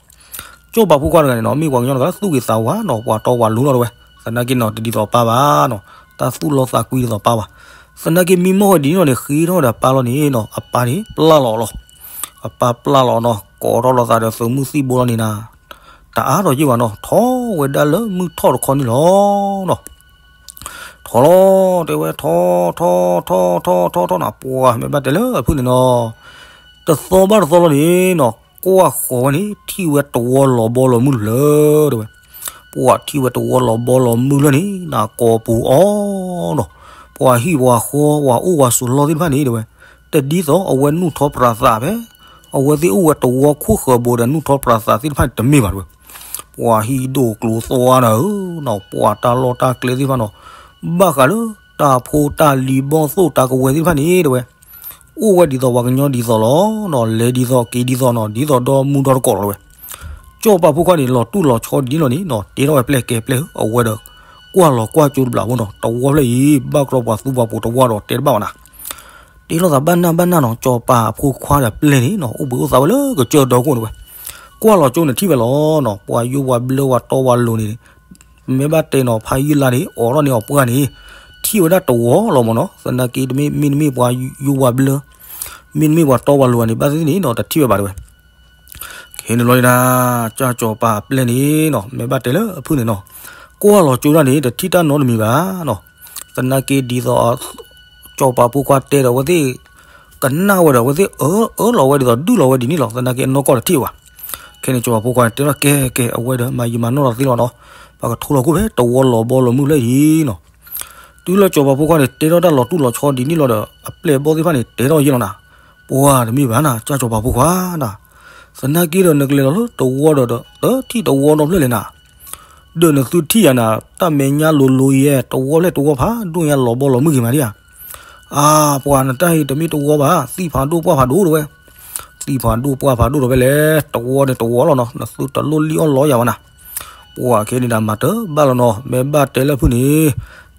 ကၠီၤပၤဖိခွါတဂၤန့ၣ်နီၤ မ့ၢ်ပှၤကညီတဂၤသူၣ်ဂ့ၤသးဝါနီၤ ပှၤတီပှၤလိၤလီၤတဲဝဲ, သနာ်က့နီၤ တဒ်သိးအပၢ်ဘၣ်နီၤ တၢ်သူၣ်လီသးကွံဒ်သိးအပၢ်ဘၣ်. သနာ်က့မံမီၢ်ဝဲဒ်န့ၣ်လီၤန့ၣ် ဃ့ထီၣ်ဝဲဒီးအပၢ်လီၤန့ၣ်နီၤ အပၢ်န့ၣ်ပျၢ်လီၤအီၤလီၤ. အပၢ်ပျၢ်လီၤနီၤ ကိးထီၣ်လီၤသးဒီးသုးမုၢ်သံၣ်ဘိလီၤန့ၣ်နၤ တအါထီၣ်ယ့ၢ်ဘၣ်နီၤ ထီၣ်ဝဲဒၣ်လၢမုၢ်ထီၣ်တခီန့ၣ်လီၤနီၤ. ထီၣ်လီၤတဲဝဲ ထီၣ် ထီၣ် ထီၣ် ထီၣ် ထီၣ် ထီၣ်နၤ ပှၤမ့ၢ်ဘၣ်တဲလၢအဖုၣ်န့ၣ်နီၤ တသီဘၣ်တသီလီၤန့ၣ်နီၤ ကွၢ်ဃီၤဝဲန့ၣ် ထံၣ်ဝဲတဝီလီၤဘီလီၤမုၢ်တဖျၢၣ်တဲဝဲ, ပှၤထံၣ်ဝဲတဝီလီၤဘီလီၤမုၢ်လၢန့ၣ် နၤကိးပူၤအီၤနီၤ, ပှၤဟံၣ်ပှၤဃီ ပှၤအိၣ်ပှၤဆိးလီၢ်သ့ၣ်တဖၣ်န့ၣ်တဲဝဲ, တဒ်သိးအဝဲနူၢ်ထီၣ်ပြးသးဖဲ အဝဲသ့ၣ်အိၣ်ဝဲတဝီခိၣ်ဃၢၤဘိဒီးနူၢ်ထီၣ်ပြးသးသ့ၣ်တဖၣ်န့ၣ်တမ့ၢ်ဘၣ်တဲဝဲ, ပှၤဟံၣ်ဒိၣ်ကျိၤသွါနၤဧၢနီၤ ပှၤတၢ်လီၢ်တၢ်ကျဲသ့ၣ်တဖၣ်နီၤ ဘၣ်ဃးလၢတၢ်ဖိတၢ်လံၤဘီၣ်သိၣ်တၢ်ကဝဲၤသ့ၣ်တဖၣ်န့ၣ်တဲဝဲ, အိၣ်ဝဲဒ်သိးပှၤကညီဒ်သိးလီၤနီၤ လဲၤဒ်သိးက့ၤဒ်သိးနီၤ ဒ်သိးဒီမူဒီတကိးလီၤတဲဝဲ, ကၠီၤပၤဖိခွါန့ၣ် လီၤတူၢ်လီၤဆီဒ်န့ၣ်လီၤန့ၣ်နီၤ တဲထီၣ်ဝဲပျဲၢ်ကဲပျဲၢ်ဧၢ အဝဲဒီး ကွၢ်လီၤကွၢ်ကၠိတဘျးဖိနီၤ တဝီဖျၢၣ်အံၤ ဘၣ်ကရီပှၤသူပှၤပိာ်တဝီဒီးတဲတဘၣ်ဘၣ်နၤ တဲထီၣ်သးဘၣ်နၢ်ဘၣ်နၢ်နီၤ ကၠီၤပၤအဖိခွါဒီးပျဲၢ်န့ၣ်နီၤ အိၣ်ဘှံးအိၣ်သါဝဲလၢကစၢၢ်ဒီခိၣ်န့ၣ်ဝဲ, ကွၢ်လီၤကၠိန့ၣ်ထံၣ်ဝဲလီၤနီၤ ပှၤယိၣ်ပှၤဘျၢပှၤတီပှၤလိၤန့ၣ် မ့ၢ်ဘၣ်တဲနီၤ ဖးယံာ်လါန့ၣ် အိးထီၣ်န့ၢ်အီၤပှၢ်န့ၣ် ထံၣ်ဝဲဒၣ်တဝီလီၤမ့ၢ်နီၤ သနာ်က့တမ့ၢ် မ့တမ့ၢ်ပှၤယိၣ်ပှၤဘျၢ မ့တမ့ၢ်ပှၤတီပှၤလိၤန့ၣ် ဘၣ်သ့ၣ်သ့ၣ်န့ၣ်နီၤ တထံၣ်ဝဲဘၣ်တဲဝဲ ခဲန့ၣ်ဘျီန့ၣ်နၤ ကၠၢ်ကၠီၤပၤအပျဲၢ်န့ၣ်နီၤ မ့ၢ်ဘၣ်တဲလၢအဖုၣ်န့ၣ်နီၤ ကွၢ်လီၤကၠိဒၣ်န့ၣ် တထံၣ်တၢ်နီတမံၤဘၣ်နီၤ သနာ်က့ဒ်သိး ကၠီၤပၤဖိခွါတဲဒီးအဝဲသ့ၣ် ကနၣ်ဝဲဒီးအဝဲသ့ၣ်အၢအၢလီၤဝဲဒ်သိးဒုၣ်လီၤဝဲဒ်န့ၣ်လီၤ သနာ်က့အနီၢ်ကီၢ်တထံၣ်ဘၣ် ခဲန့ၣ်ကၠီၤပၤဖိခွါန့ၣ် တဲထီၣ်ကဲကဲ အဝဲဒီးမၤယံာ်မၤနီၢ်လီၤသ့လီၤနီၤ ပှၤကထိလီၤခိၣ်ဖဲတဝီလီၤဘီလီၤမုၢ်လၢအံၤနီၤ တုၤလၢကၠီၤပၤဖိခွါန့ၣ် တဲထီၣ်တၢ်လီၤတူၢ်လီၤဆီဒ်န့ၣ်လီၤဒီး အပျဲၢ်ဘီၣ်သ့ၣ်တဖၣ်န့ၣ် တဲထီၣ်ယဲၢ်လီၤနၤ ပှၤတမ့ၢ်ဘၣ်နၤ ကၠၢ်ကၠီၤပၤဖိခွါနၤ သနာ်က့ဒီးနကလဲၤလီၤလၢတဝီဒီး တထံၣ်တဝီနီတဖျၢၣ်လဲၣ်နၤ ဒီးနသုထံၣ်ယၤနၤ တၢ်မဲာ်ညါလိၤလိၤယဲ တဝီဖျၢၣ်တဝီဖးဒိၣ်ညါလီၤဘီလီၤမုၢ်ဂ့ၤမးဒံဧါ အါ ပှၤနတၢ်အံၤတမ့ၢ်တဝီဘၣ် သံၣ်ဖးဒိၣ်ပှၢ်ဖးဒိၣ်တဲဝဲ သံၣ်ဖးဒိၣ်ပှၢ်ဖးဒိၣ်ဒီးဖဲလဲၣ် တဝီန့ၣ်တဝီလီၤနီၤ နသုတလိၣ်လံၣ်အီၣ်လီယၤဘၣ်နၤ ပှၤခဲန့ၣ်ဒၣ်မၤတဘၣ်လီၤနီၤ မ့ၢ်ဘၣ်တဲလၢဖုၣ်န့ၣ်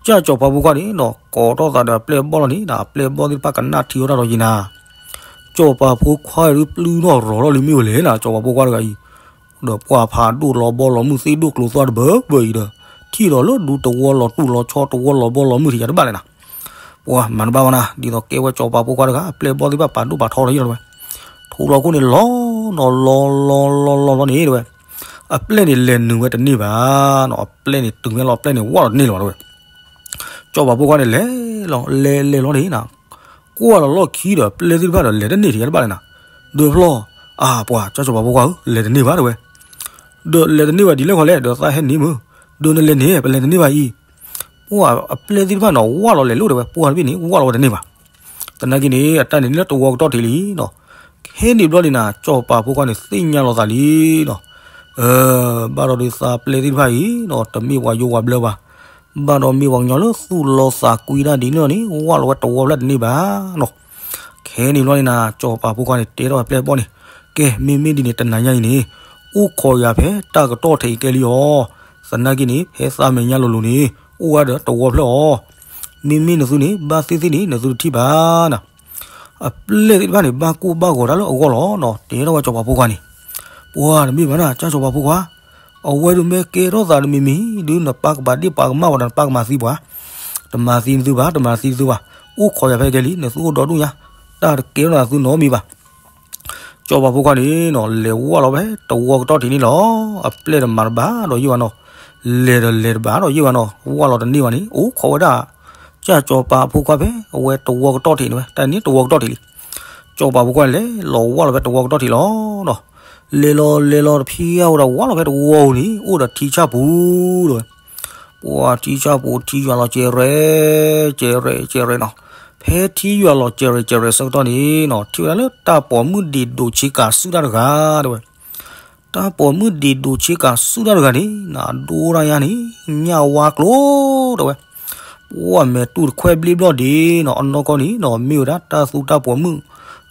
ကၠၢ်ကၠီၤပၤဖိခွါန့ၣ်နီၤ ကိးထီၣ်သးဒီးအပျဲၢ်ဘီၣ်လီၤန့ၣ် အပျဲၢ်ဘီၣ်သ့ၣ်တဖၣ်ကနၣ်ထံအီၣ်တၢ်ဒီးယံၤနၤ ကၠီၤပၤဖိခွါအံၤဒုးပျုၢ်ထီၣ်ရီၤထီၣ်လံမ့ၢ်ဝဲလဲၣ်နၤ ကၠီၤပၤဖိခွါတဂၤအံၤ ဒီးပှၢ်ဖးဒိၣ်လီၤဘီလီၤမုၢ်သ့ၣ်ဒိၣ်ကျိၤသွါတဘၢဘၢအံၤဒီး ထံၣ်ဒီးလၢဒူတဝီလီၤတူၢ်လီၤဆီတဝီလီၤဘီလီၤမုၢ်ထံးယၤတဘၣ်လဲၣ်နၤ ပှၤမၤတဘၣ်ဝဲနၤ ဒ်သိးကဲဝဲကၠီၤပၤဖိခွါတဂၤ အပျဲၢ်ဘီၣ်သ့ၣ်တဖၣ်ပာ်ဒိၣ်ပာ်ထီဒီးယံၤလီၤဝဲ ထူလီၤခိၣ်န့ၣ် လီၤနီၤလီၤလီၤလီၤလီၤလီၤန့ၣ်တဲဝဲ အပျဲၢ်န့ၣ်လဲၤနုာ်ဝဲတန့ၢ်ဘၣ်နီၤ အပျဲၢ်န့ၣ်တုၤဝဲလီၤ အပျဲၢ်န့ၣ်ဝၢ်လီၤတန့ၢ်လၢၤဘၣ်တဲဝဲ ကၠီၤပၤဖိခွါန့ၣ်လဲၤလီၤ လဲၤလဲၤလီၤန့ၣ်နၤ ကွၢ်လီၤလီၢ်ခံဒီး ပျဲၢ်သ့ၣ်တဖၣ်ဒီး လဲၤတန့ၢ်ထံးတဘၣ်လဲၣ်နၤ ဒီးဖျီ အါပှၤ ကၠၢ်ကၠီၤပၤဖိခွါဧၢ လဲၤတန့ၢ်ဘၣ်တဲဝဲ ဒီးလဲၤတန့ၢ်ဘၣ်ဒ်လဲၣ်ခီလဲၣ် ဒီးသးဟဲနံၤမုၢ် ဒီးနလဲၤန့ၣ် ပလဲၤတန့ၢ်ဘၣ်အံၤ ပှၤအပျဲၢ်သ့ၣ်တဖၣ်နီၤ ဝၢ်လီၤလဲၤလိာ်တဲဝဲ ပှၤတဘ့ၣ်န့ၣ် ဝၢ်လီၤဝဲတန့ၢ်ဘၣ် သနာ်က့န့ၣ် အတၢ်န့ၣ်လၢတဝီကတီၢ်ထံးလံနီၤ ခဲန့ၣ်ဘျီန့ၣ်နၤ ကၠီၤပၤဖိခွါန့ၣ် သ့ၣ်ညါလီၤသးလံနီၤ ဘၣ်ဒီးဒုးသးပျဲၢ်သ့ၣ်တဖၣ်အံၤနီၤ တမ့ၢ်ပှၤယိၣ်ပှၤဘျၢဘၣ် ဘၣ်ဒီးမ့ၢ်ပှၤကညီလၢသူၣ်လီသးကွံတၢ်ဒ်န့ၣ်လီၤန့ၣ် ဝၢ်လီၤဝဲတဝီဖျၢၣ်တန့ၢ်ဘၣ်နီၤ ခဲန့ၣ်ဘျီန့ၣ်နၤ ကၠီၤပၤဖိခွါန့ၣ် တဲထီၣ်ဝဲပျဲၢ်ဘီၣ်န့ၣ် ကဲ မ့မ့ၢ်ဒ်န့ၣ် တနၤညါအံၤန့ၣ် အိၣ်ခိးယၤဖဲတၢ်ကတီၢ်ထံးအံၤကဲလံအီၤ သနာ်က့န့ၣ် ဖဲသးမဲာ်ညါလိၤလိၤန့ၣ် အိၣ်ဝဲဒီးတဝီဖျၢၣ်အီၤ မ့မ့ၢ်နသုန့ၣ် ဘၣ်သ့ၣ်သ့ၣ်န့ၣ် နသုတထံၣ်ဘၣ်နၤ အပျဲၢ်သ့ၣ်တဖၣ်န့ၣ် ဘၣ်ကိၢ်ဘၣ်ဂီၤတၢ်လၢအဂီၢ်လီၤနီၤ တဲထီၣ်ဝဲကၠီၤပၤဖိခွါန့ၣ် ပှၤတမ့ၢ်ဘၣ်နၤ ကၠၢ်ကၠီၤပၤဖိခွါ အဝဲဒုးမ့ၢ်ကဲထီၣ်သးတမံၤမံၤ ဒုးနပၢ်ကဘၣ်ဒ့ၣ်ပှၤကမၣ်ဝဲဒီးနပၢ်ကမၤသံပှၤ တမၤသံနသုဘၣ် တမၤသံနသုဘၣ် အိၣ်ခိးယၤဖဲကဲလံ နသုအိၣ်ဒီဒူၣ်ညါ တၢ်တကဲထီၣ်သးသုနီတမံၤဘၣ် ကၠီၤပၤဖိခွါန့ၣ်နီၤ လဲၤဝၢ်လီၤဖဲတဝီကတီၢ်ထံးန့ၣ်လီၤ အပျဲၢ်တမၤတဘၣ်ဒီးယံာ်ဘၣ်နီၤ လဲၤဒီးလဲၤတဘၣ်ဒီးယ့ၢ်ဘၣ်နီၤ, ဝၢ်လီၤတန့ၢ်ဘၣ်န့ၣ် အိၣ်ခိးဝဲဒၣ် ကၢ်စီၤပၤအဖိခွါဖဲအဝဲတဝီကတီၢ်ထံးန့ၣ်ဝဲ, တၢ်န့ၣ်တဝီကတီၢ်ထံးလံ. စီၤပၤဖိခွါန့ၣ်လဲၤလီၤဝၢ်လီၤဖဲတဝီကတီၢ်ထံးလီၤနီၤ. လဲၤလီၤလဲၤလီၤတဖျဲအဝဲဒီးဝၢ်လီၤဖဲတဝီပူၤန့ၣ် အိၣ်ဒီးထံဆၣ်ပူၤဒီး ပှၤထံဆၣ်ပူၤထံယွၤလီၤကဲးရဲၣ် ကဲးရဲၣ် ကဲးရဲၣ်နီၤ. ဖဲထံယွၤလီၤကဲးရဲၣ်ကဲးရဲၣ်ဆၢကတီၢ်န့ၣ်နီၤ ထံၣ်ဝဲဒၣ်လၢတၢ်ပိာ်မုၣ်ဒံးဒိးဆ့ကၤစုၣ်တၢ်တဂၤတဲဝဲ. တၢ်ပိာ်မုၣ်ဒံးဒိးဆ့ကၤစုၣ်တၢ်တဂၤန့ၣ် နဒိတၢ်ယါန့ၣ် ညၣ်ဝါကျိတဲဝဲ. ပှၤမဲာ်တူၢ်တခွဲဘျ့ဘျီၣ်ဒံးနီၤ အနီၢ်ကီၢ်န့ၣ်နီၤ မ့ၢ်ဝဲဒၣ်တၢ်သူတၢ်ပိာ်မုၣ်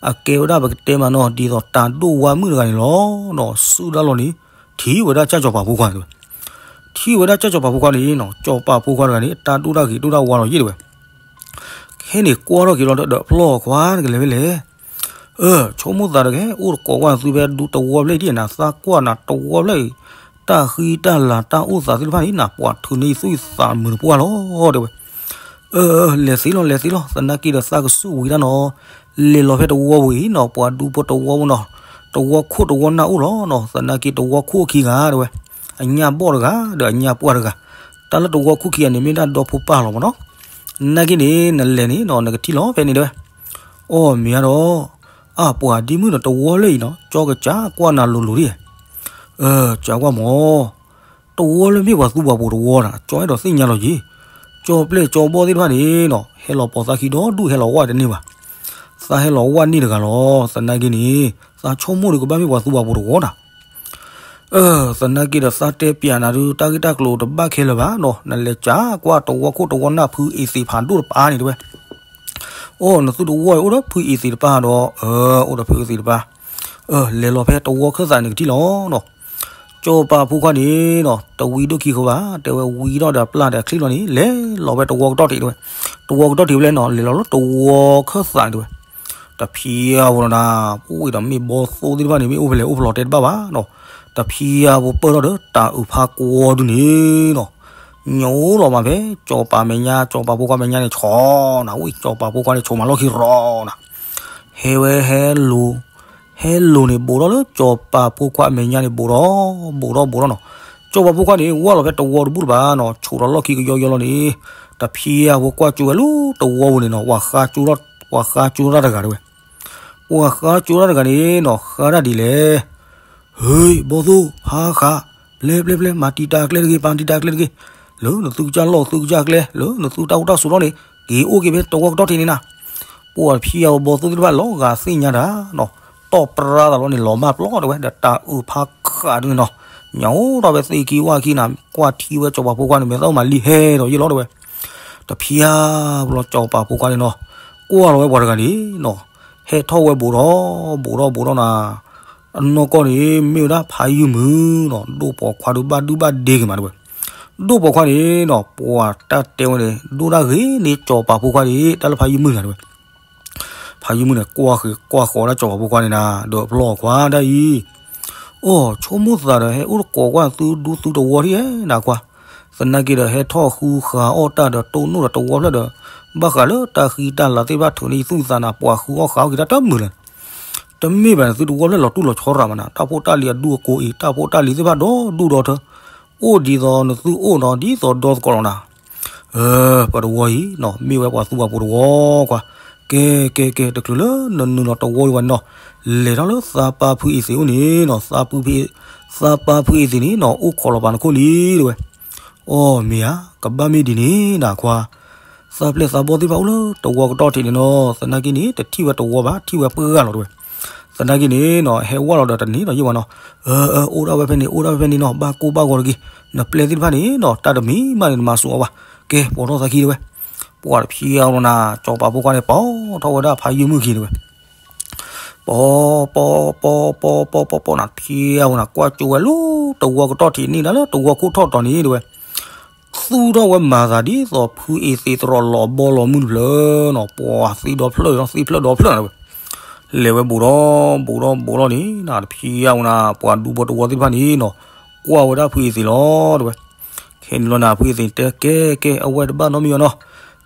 အကဲဝဲဒၣ်ပကတဲမးနီၤ ဒ်သိးတၢ်ဒိၣ်ဝါမုၣ်တဂၤန့ၣ်လီၤနီၤ. စုၣ်ဒၣ်လီၤန့ၣ် ထံၣ်ဝဲဒၣ်ကၢ်စီၤပၤဖိခွါတဲဝဲ. ထံၣ်ဝဲဒၣ်ကၢ်စီၤပၤဖိခွါန့ၣ်နီၤ စီၤပၤဖိခွါတဂၤန့ၣ် အတၢ်ဒိၣ်တၢ်ဂ့ၤဒိၣ်တၢ်ဝါလီၤယ့ၢ်တဲဝဲ. ခဲန့ၣ်ကွၢ်ထီၣ်က့ၤလီၤဒီး ဖျီၣ်ခွါတကလဲၤဖဲလဲၣ်. အၢ ဆိကမိၣ်သးတကဲ အိၣ်တကိးကွၢ်သုဖဲဒူတဝီဖျၢၣ်အံၤဒ်နၤ သးကွၢ်နၤတဝီဖျၢၣ်အံၤ တၢ်ဃံတၢ်လၤတၢ်အိၣ်သးသ့ၣ်တဖၣ်န့ၣ် နပှၤထုးန့ၢ်သူၣ်သးမုာ်တပှၢ်လီၤတဲဝဲ. အၢ လဲၤသ့လီၤ လဲၤသ့လီၤ သနာ်က့ဒီးသးကဆူၣ်ဝံၤတၢ်နီၤ. လဲၤလီၤဖဲတဝီပူၤအံၤနီၤ ပှၤဒူဖိတဝီပူၤနီၤ တဝီခိၣ်တဝီနၢ်အိၣ်လီၤနီၤ. သနာ်က့တဝီခိၣ်အခံဂၤတဲဝဲ အညၣ်ဘီၣ်တဂၤ ဒီးအညၣ်ပှၢ်တဂၤ တၢ်လၢတဝီခိၣ်ခံဂၤန့ၣ် မ့ၢ်ဒၣ်ဒီဖိပၢ်လီၤမးနီၤ. နာ်က့န့ၣ် နလဲၤန့ၣ်နီၤ နကထံၣ်လီၤဖဲန့ၣ်တဲဝဲ. အီၣ်မ့ၢ်ဧါဒီး အပှၤဒ်မုၣ်ဒီးတဝီလၢအံၤနီၤ ကၠီကစးကွၢ်နၤလိၤလိၤဒံး. အၢ ကးကွၢ်မး တဝီလၢမ့ၢ်ပှၤသူပှၤပိာ်တဝီနီၤ ကၠီအဲၣ်ဒိးသ့ၣ်ညါလီၤက့ၤ. ကၠီပျဲၢ်ကၠီဘီၣ်သ့ၣ်တဖၣ်န့ၣ်နီၤ ဟဲလီၤပိာ်သးခံဒီဒူၣ် ဟဲလီၤဝၢ်တန့ၢ်ဘၣ်. သးဟဲလီၤဝၢ်န့ၢ်တဂၤလီၤ. သနာ်က့န့ၣ် သးဆိကမိၣ်ဒီးကဘၣ်မ့ၢ်ပှၤသူပှၤပိာ်တဝီနီၤ. အၢ သနာ်က့ဒီးသးတဲပျးနၤဒုး တၢ်ဂ့ၢ်တၢ်ကျိၤတဘၣ်ခဲလၢာ်ဘၣ်နီၤ နလဲၤကးကွၢ်တဝီခိၣ်တဝီနၢ်ဖုအံၤသ့ၣ်ဖးဒိၣ်တပၤန့ၣ်တဲဝဲ. အီၣ် နသုတဝီအံၤအိၣ်ဒီးဖုအံၤသ့ၣ်တပၤဒီး အၢ အိၣ်ဒီးဖုအံၤသ့ၣ်တပၤ အၢ လဲၤလီၤဖဲတဝီခၢၣ်သးန့ၣ်ကထံၣ်လီၤနီၤ. ကၠီၤပၤဖိခွါန့ၣ်နီၤ တဝံၤဒိၣ်ခံဃုဘၣ် တဲဝဲ ဝံၤထီၣ်ဒီးအပျၢ်ဒီးအချံလီၤန့ၣ် လဲၤလီၤဖဲတဝီကတီၢ်ထံးတဲဝဲ. တဝီကတီၢ်ထံးဖဲလဲၣ်နီၤ လဲၤလီၤလၢတဝီခၢၣ်သးန့ၣ်တဲဝဲ. တဖျါဝဲလီၤနၤ ပဝဲဒီးမ့ၢ်ဘီသိသ့ၣ်တဖၣ်န့ၣ် မ့ၢ်အိၣ်ဖဲလဲၣ်အိၣ်ဖဲလဲၣ်တဲတဘၣ်ဘၣ်နီၤ. တဖျါဝဲပၢၢ်ထီၣ်ဒီးတၢ်အုးဖးကွီၤဒုန့ၣ်နီၤ ညိလီၤမးဖဲ ကၠီၤပၤမဲာ်ညါ ကၠီၤပၤဖိခွါမဲာ်ညါန့ၣ် ဆိနီၤ ဝံၣ် ကၠီၤပၤဖိခွါန့ၣ် ဆိမၤလီၢ်ခံရီနီၤ. ဟဲဝဲဟဲလိၤ ဟဲလိၤန့ၣ် ဘူးထီၣ်လၢကၠီၤပၤဖိခွါအမဲာ်ညါန့ၣ် ဘူးထီၣ် ဘူးထီၣ် ဘူးထီၣ်နီၤ. ကၠီၤပၤဖိခွါန့ၣ် ဝၢ်လီၤဖဲတဝီတဘူၣ်တဘၣ်နီၤ ဆိးဒီးလီၢ်ခံကယီယီလီၤန့ၣ် တဖျါဝဲကွၢ်ကၠိဝဲလၢတဝီပူၤန့ၣ်နီၤ ပှၤဃါကၠိထီၣ်တၢ်တဂၤတဲဝဲ. ပှၤဃါကၠိထီၣ်တၢ်တဂၤန့ၣ်နီၤ ဃါတၢ်ဒ်လဲၣ် ဟ့ၣ် ဘီသိ ဖါဃး ပျဲ ပျဲ ပျဲ မၤတံာ်တာ်ကျဲတဂ့ၤ မၤတံာ်တာ်ကျဲတဂ့ၤ, လၢနသုကစၢ်လီၢ်သုကစၢ်ကျဲ လၢနသုတၢ်အိၣ်တၢ်ဆိးထီၣ်န့ၣ် က့ၤအိၣ်က့ၤဖဲတဝီကတီၢ်ထံးန့ၣ်နၤ. ပှၤတဖျါဝဲဘီသိသ့ၣ်တဖၣ်လီၤဂာ်သ့ၣ်ညါတၢ်နီၤ တီၢ်ပြါသးလီၤန့ၣ် လီၤမၢ်ပျီတဲဝဲ ဒီးတၢ်အုးဖးဃးဒုန့ၣ်နီၤ ညိထီၣ်ဖဲသ့ၣ်ခံဝၣ်ခံနၤ ကွၢ်ထံဝဲကၠီၤပၤဖိခွါန့ၣ် မဲာ်သၣ်မၤလံဟဲဒီးယ့ၢ်လီၤတဲဝဲ. တဖျါဝဲလီၤကၠီၤပၤဖိခွါန့ၣ်နီၤ ကွၢ်လီၤဝဲပှၤတဂၤန့ၣ်နီၤ ဟဲထီၣ်ဝဲဘူးဒီး ဘူးဒီး ဘူးဒီးနၤ အနီၢ်ကီၢ်န့ၣ် မ့ၢ်ဝဲဒၣ်ဖးယုၢ်မုၢ်နီၤ ဒိၣ်ပိာ်ခွါဒုးဘၣ်ဒုးဘၣ်ဒ့က့ၤမးတဲဝဲ. ဒိၣ်ပိာ်ခွါန့ၣ်နီၤ ပှၤတၢ်တဲဝဲန့ၣ် ဒိၣ်တၢ်ဂ့ၤန့ၢ်ကၠီၤပၤဖိခွါန့ၣ် တၢ်လၢဖးယုၢ်မုၢ်တဂၤတဲဝဲ. ဖးယုၢ်မုၢ်န့ၣ် ကွၢ်ဃုာ်ကွၢ်ဃီၤဒၣ်ကၠီၤပၤဖိခွါန့ၣ်နၤ ဒီးဖျီၣ်ခွါဒၣ်အံၤ အိၣ် ဆိကမိၣ်သးဒီး ဟဲအိၣ်တကိးကွၢ်သုဒူသုတဝီထံၣ်ဧဲနၤခွါ, သနာ်က့ဒီး ဟဲထီၣ်ဃုဃးအီၣ်တၢ်ဒီးတိၢ်နီၣ်ဒီးတဝီဖျၢၣ်ဒီး ဘၣ်ဃးလၢတၢ်ဃံတၢ်လၤသ့ၣ်တဖၣ်ထုးန့ၢ်ယသူၣ်ယသးနၤ ပှၤဃုအီၣ်ဃးအီၣ်က့ၤတၢ်တမုာ်လၢၤ. တမ့ၢ်ဘၣ်နသုတဝီဖျၢၣ်လီၤတူၢ်လီၤဆီရၤမးနၤ, တၢ်ဖိတၢ်လံၤအဒူအကိးအံၤ တၢ်ဖိတၢ်လံၤသ့ၣ်တဖၣ်ဒီဒူၣ်ဒီထၢ, အိၣ်ဒ်သိးနသုအိၣ်နီၤ ဒ်သိးဒီသကိးလီၤနၤ. အၢ ပတဝီအံၤနီၤ မ့ၢ်ဝဲပှၤသူပှၤပိာ်တဝီကွၢ်, ကဲ ကဲ ကဲ တချုးလၢနနုာ်လီၤတဝီဒံးဘၣ်န့ၣ်နီၤ, လဲၤထီၣ်လၢသးပၢ်ဖုအ့ၣ်သ့ၣ်အိၣ်န့ၣ်နီၤ, သးပၢ်ဖုအ့ၣ်သ့ၣ်န့ၣ်နီၤ အိၣ်ခိးလီၤပာ်နခိၣ်လံတဲဝဲ. အီ မ့ၢ်ဧါ, ကဘၣ်မ့ၢ်ဒ်န့ၣ်နၤခွါ, သးပျဲၢ်သးဘီၣ်သ့ၣ်တဖၣ်အိၣ်လၢတဝီကတီၢ်ထံးန့ၣ်နီၤ, သနာ်က့န့ၣ် တထံၣ်ဝဲတဝီဘၣ် ထံၣ်ဝဲပှၢ်လီၤတဲဝဲ. သနာ်က့န့ၣ်နီၤ ဟဲဝဲလီၤဒီးတန့ၢ်ဒီးယံာ်ဘၣ်နီၤ, အၢ အၢ အိၣ်ဒၣ်ဝဲဖဲန့ၣ် အိၣ်ဒၣ်ဝဲဖဲန့ၣ်နီၤ, ဘၣ်ကိၢ်ဘၣ်ဂီၤတဂ့ၤ, နပျဲၢ်သ့ၣ်တဖၣ်န့ၣ်နီၤ တၢ်တမံၤမးန့ၣ် နမၤစူးအီၤဘၣ်, ကဲ ပိာ်ထီၣ်သးခံတဲဝဲ. ပှၤတဖျါဝဲနၤ စီၤပၤဖိခွါန့ၣ် ပိာ်ထီၣ်ဝဲဒၣ်ဖးယုၢ်မုၢ်ခံတဲဝဲ. ပိာ် ပိာ် ပိာ် ပိာ် ပိာ် ပိာ် ပိာ် ပိာ် နၤ တဖျါဝဲနၤ ကွၢ်ကၠိဝဲလၢတဝီကတီၢ်ထံးန့ၣ် ဒၣ်လၢတဝီခိၣ်ထီၣ်တီၤန့ၣ်တဲဝဲ. သူၣ်ထီၣ်ဝဲမၤသးဒ်သိးဖုအ့ၣ်သ့ၣ်တရီးလီၤဘီလီၤမုၢ်တဖျၢၣ်နီၤ, ပှၤသ့ဒီဖျၢၣ်ဒီးသ့ဖျၢၣ်ဒီဖျၢၣ်နၤတဲဝဲ. လဲၤဝဲဘူးဒီး ဘူးဒီးဘူးဒီးန့ၣ် နၤ တဖျါဝဲနၤ ပှၤဒူဖိတဝီသ့ၣ်တဖၣ်န့ၣ်နီၤ ကွၢ်ဝဲဒၣ်ဖုအ့ၣ်သ့ၣ်လီၤတဲဝဲ. ခဲန့ၣ်လီၤနၤ ဖုအ့ၣ်သ့ၣ်တဲ ကဲ ကဲ အဝဲတဘၣ်နီတမံၤဘၣ်နီၤ,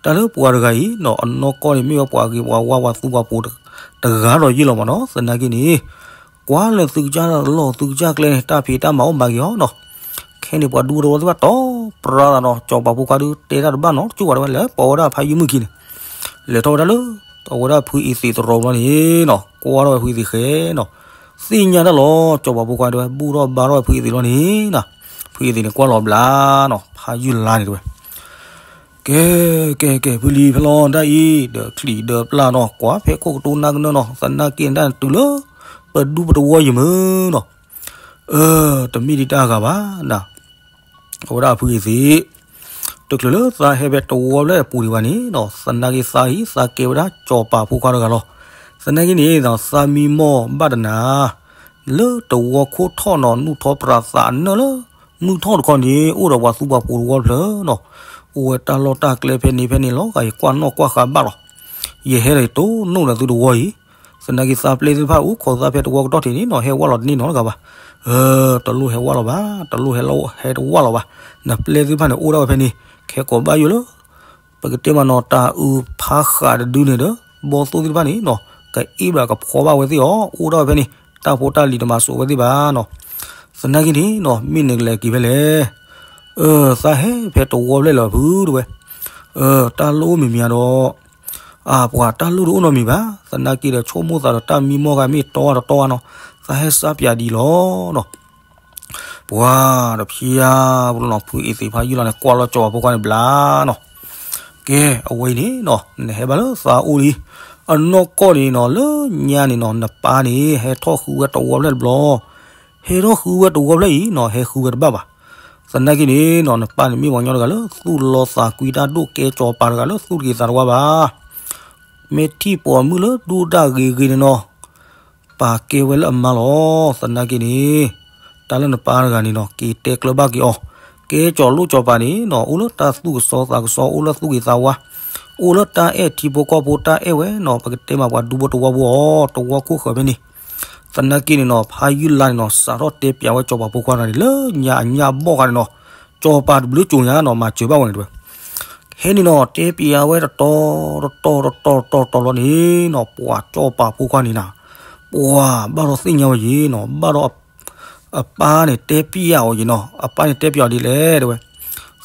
တၢ်လၢပှၤတဂၤအံၤနီၤ အနီၢ်ကီၢ်န့ၣ် မ့ၢ်ဝဲပှၤဂ့ၤပှၤဝါ ပှၤသူပှၤပိာ်တဂၤဒီးယံာ်လီၤမးနီၤ, သနာ်က့န့ၣ် ကွၢ်လၢသုကစၢ်လီၢ်သုကစၢ်ကျဲန့ၣ် တၢ်ဖံးတၢ်မၤအိၣ်မၤဂ့ၤအီၤနီၤ. ခဲ ဟဲန့ၣ်ပှၤဒူဖိတဝီသ့ၣ်တဖၣ်တီပြါသးနီၤ, စီၤပၤဖိခွါဒုးတဲတၢ်တဘၣ်နီတကၠိၢ်ဘၣ်တဲဝဲ, လဲၤပိာ်ဝဲဒၣ်ဖါယုၢ်မုၢ်ခံန့ၣ်, လဲၤထီၣ်ဝဲဒၣ်လၢ အဝဲဒၣ်ဖုအံၤသံးတရီဘျီန့ၣ်နီၤ, ကွၢ်ထီၣ်ဝဲဖုအံၤသံးဃဲနီၤ, သ့ၣ်ညါတၢ်လီၤ, စီၤပၤဖိခွါတဲဝဲ ဘူၣ်ထီၣ်ဘါထီၣ်ဝဲဖုအံၤသံးလီၤန့ၣ်နီၤ, ဖုအံၤသံးန့ၣ်ကွၢ်လီၤဘျါနီၤ, ဖါယုၢ်လါန့ၣ်တဲဝဲ ကဲ ကဲ ကဲ ဖုလံၤဖဲလီၤဒၣ်အံၤ ဒီးချံးဒီးပျၢ်နီၤ, ကွၢ်ဖဲခိၣ်ကတိၤနၢ်ကနၢနီၤ, သနာ်က့န့ၣ်ဒၣ်တုၤလၢ ပဒူပတဝီယံၤမုၢ်နီၤ, အၢ တမ့ၢ်ဒံးတၢ်အဂၤဘၣ်နၤ, အဝဲဒၣ်ဖုအံၤသံး တချုးလၢသးဟဲဖဲတဝီဖျၢၣ်အပူၤဒံးဘၣ်န့ၣ်နီၤ, သနာ်က့သးအံၤ သးကဲဝဲဒၣ်စီၤပၤဖိခွါတဂၤလီၤ, သနာ်က့န့ၣ်နီၤ သးမံမီၢ်ဘၣ်တနၤ လၢတဝီခိၣ်ထီၣ်နီၤ, နူၢ်ထီၣ်ပြးသးအနၢၣ်လၢ မုၢ်ထီၣ်တခီန့ၣ် အိၣ်ဒီးပှၤသူပှၤပိၤတဝီတဖျၢၣ်နီၤ, အိၣ်ဝဲတၢ်လီၢ်တၢ်ကျဲဖဲန့ၣ်ဖဲန့ၣ်လီၤ, ယကွၢ်နီၣ်ကွၢ်ဃာ်ဘၣ်လီၤ, ယဟဲဒီးယတိၢ်နီၣ်ဒီးသုတဝီအံၤ, သနာ်က့သးပျဲၢ်သ့ၣ်တဖၣ်အိၣ်ခိးသးဖဲတဝီကတီၢ်ထံးန့ၣ်နီၤ, ဟဲဝဲလီၤတန့ၢ်နီတဂၤဘၣ်, တလိၣ်ဟဲဝဲလီၤဘၣ်, တလိၣ်ဟဲလီၤဟဲတဝဲလီၤဘၣ်, နပျဲၢ်သ့ၣ်တဖၣ်န့ၣ် အိၣ်ဒၣ်ဝဲဖဲန့ၣ်, ခဲကိးဘၣ်ယိၣ်လၢ ပကတဲမးနီၤ တၢ်အုးဖးဃးတဒုန့ၣ်ဒီး ဘီၣ်သိၣ်သ့ၣ်တဖၣ်န့ၣ်နီၤ ကအ့ၣ်ဘၣ်ကဖှီဘၣ်ဝဲသ့ၣ်အီၤ, အိၣ်ဒၣ်ဝဲဖဲန့ၣ်, တၢ်ဖိတၢ်လံၤတမၤစိးဝဲသ့ၣ်ဘၣ်နီၤ, သနာ်က့န့ၣ်နီၤ မ့ၢ်နကလဲၤက့ၤဖဲလဲၣ်, အၢ သးဟဲဖဲတဝီဖျၢၣ်လီၤဖုတဲဝဲ, အၢ တၢ်လိၣ်အိၣ်မံၤမံၤဧါဒီး, အၢ ပှၤတၢ်လိၣ်တအိၣ်နီတမံၤဘၣ်, သနာ်က့ဒီးဆိကမိၣ်သးဒီးတၢ်မံမီၢ်ဂၤမ့ၢ်တီတတီဧါနီၤ, သးဟဲစါပၠးဒ်အံၤလီၤနီၤ ပှၤတဖျံယါပူၤနီၤ, ဖုအံၤသ့းဖါယုၢ်လါန့ၣ် ကွၢ်လီၤစီၤပၤဖိခွါန့ၣ်ဘျါနီၤ, ကဲ အဝဲအံၤန့ၣ်နီၤ နဟဲဘၣ်လၢသးအိၣ်လံ, အနီၢ်ကီၢ်န့ၣ်နီၤ လၢညါန့ၣ်နီၤ နပၢ်န့ၣ် ဟဲထီၣ်ဃုဝဲတဝီဖျၢၣ်တဘျီ, ဟဲထီၣ်ဃုဝဲတဝီဖျၢၣ်အံၤနီၤ ဟဲဃုဝဲတဘၣ်ဘၣ်, သနာ်က့န့ၣ်နီၤ နပၢ်န့ၣ်မ့ၢ်ပှၤကညီတဂၤလၢ သူၣ်လီသးကွံတၢ်ဒိၣ် ကဲစီၤပၤတဂၤလၢသူၣ်တဂ့ၤသးတဝါဘၣ် မ့ၢ်ထံၣ်ပှၤမုၣ်လၢဒိၣ်ဒၣ်ဂ့ၤဂ့ၤန့ၣ်နီၤ, ပာ်ကဲဝဲလၢအမါလီၤ. သနာ်က့န့ၣ် တၢ်လၢနပၢ်တဂၤန့ၣ်နီၤ က့ၤတဲကျၢၤဘၣ်က့ၤအီၤ, ကဲစီၤလိၣ်စီၤပၤန့ၣ်နီၤ အိၣ်လၢတၢ်သူၣ်ကစီသးကစီ အိၣ်လၢသူၣ်ဂ့ၤသးဝါ, အိၣ်လၢတၢ်အဲၣ်ထံဖိကီၢ်ဖိတၢ်အဲၣ်ဝဲနီၤ, ပကတဲမးပှၤဒူဖိတဝီဖိအီၤ တဝီခိၣ်ဃၢၤဖဲန့ၣ်, သနာ်က့န့ၣ်နီၤ ဖါယုၢ်လါန့ၣ်နီၤ စးထီၣ်တဲပၠးဝဲစီၤပၤဖိခွါတဂၤန့ၣ် လၢညါအညၣ်ဘီၣ်ဃါန့ၣ်နီၤ, စီၤပၤတဘျုးကိၤညါနီၤ မၤစၢၤဘၣ်ဝဲန့ၣ်တဲဝဲ ဟဲန့ၣ်နီၤ တဲပၠးဝဲတတီၤတတီၤတတီၤတတီၤလီၤန့ၣ်နီၤ ပှၤစီၤပၤဖိခွါန့ၣ်နၤ, ပှၤဘၣ်ဒီးသ့ၣ်ညါဝဲယ့ၤနီၤ ဘၣ်ဒီး အပၢ်န့ၣ်တဲပၠးအီၤယ့ၤနီၤ အပၢ်န့ၣ်တဲပၠးအီၤဒ်လဲၣ်တဲဝဲ,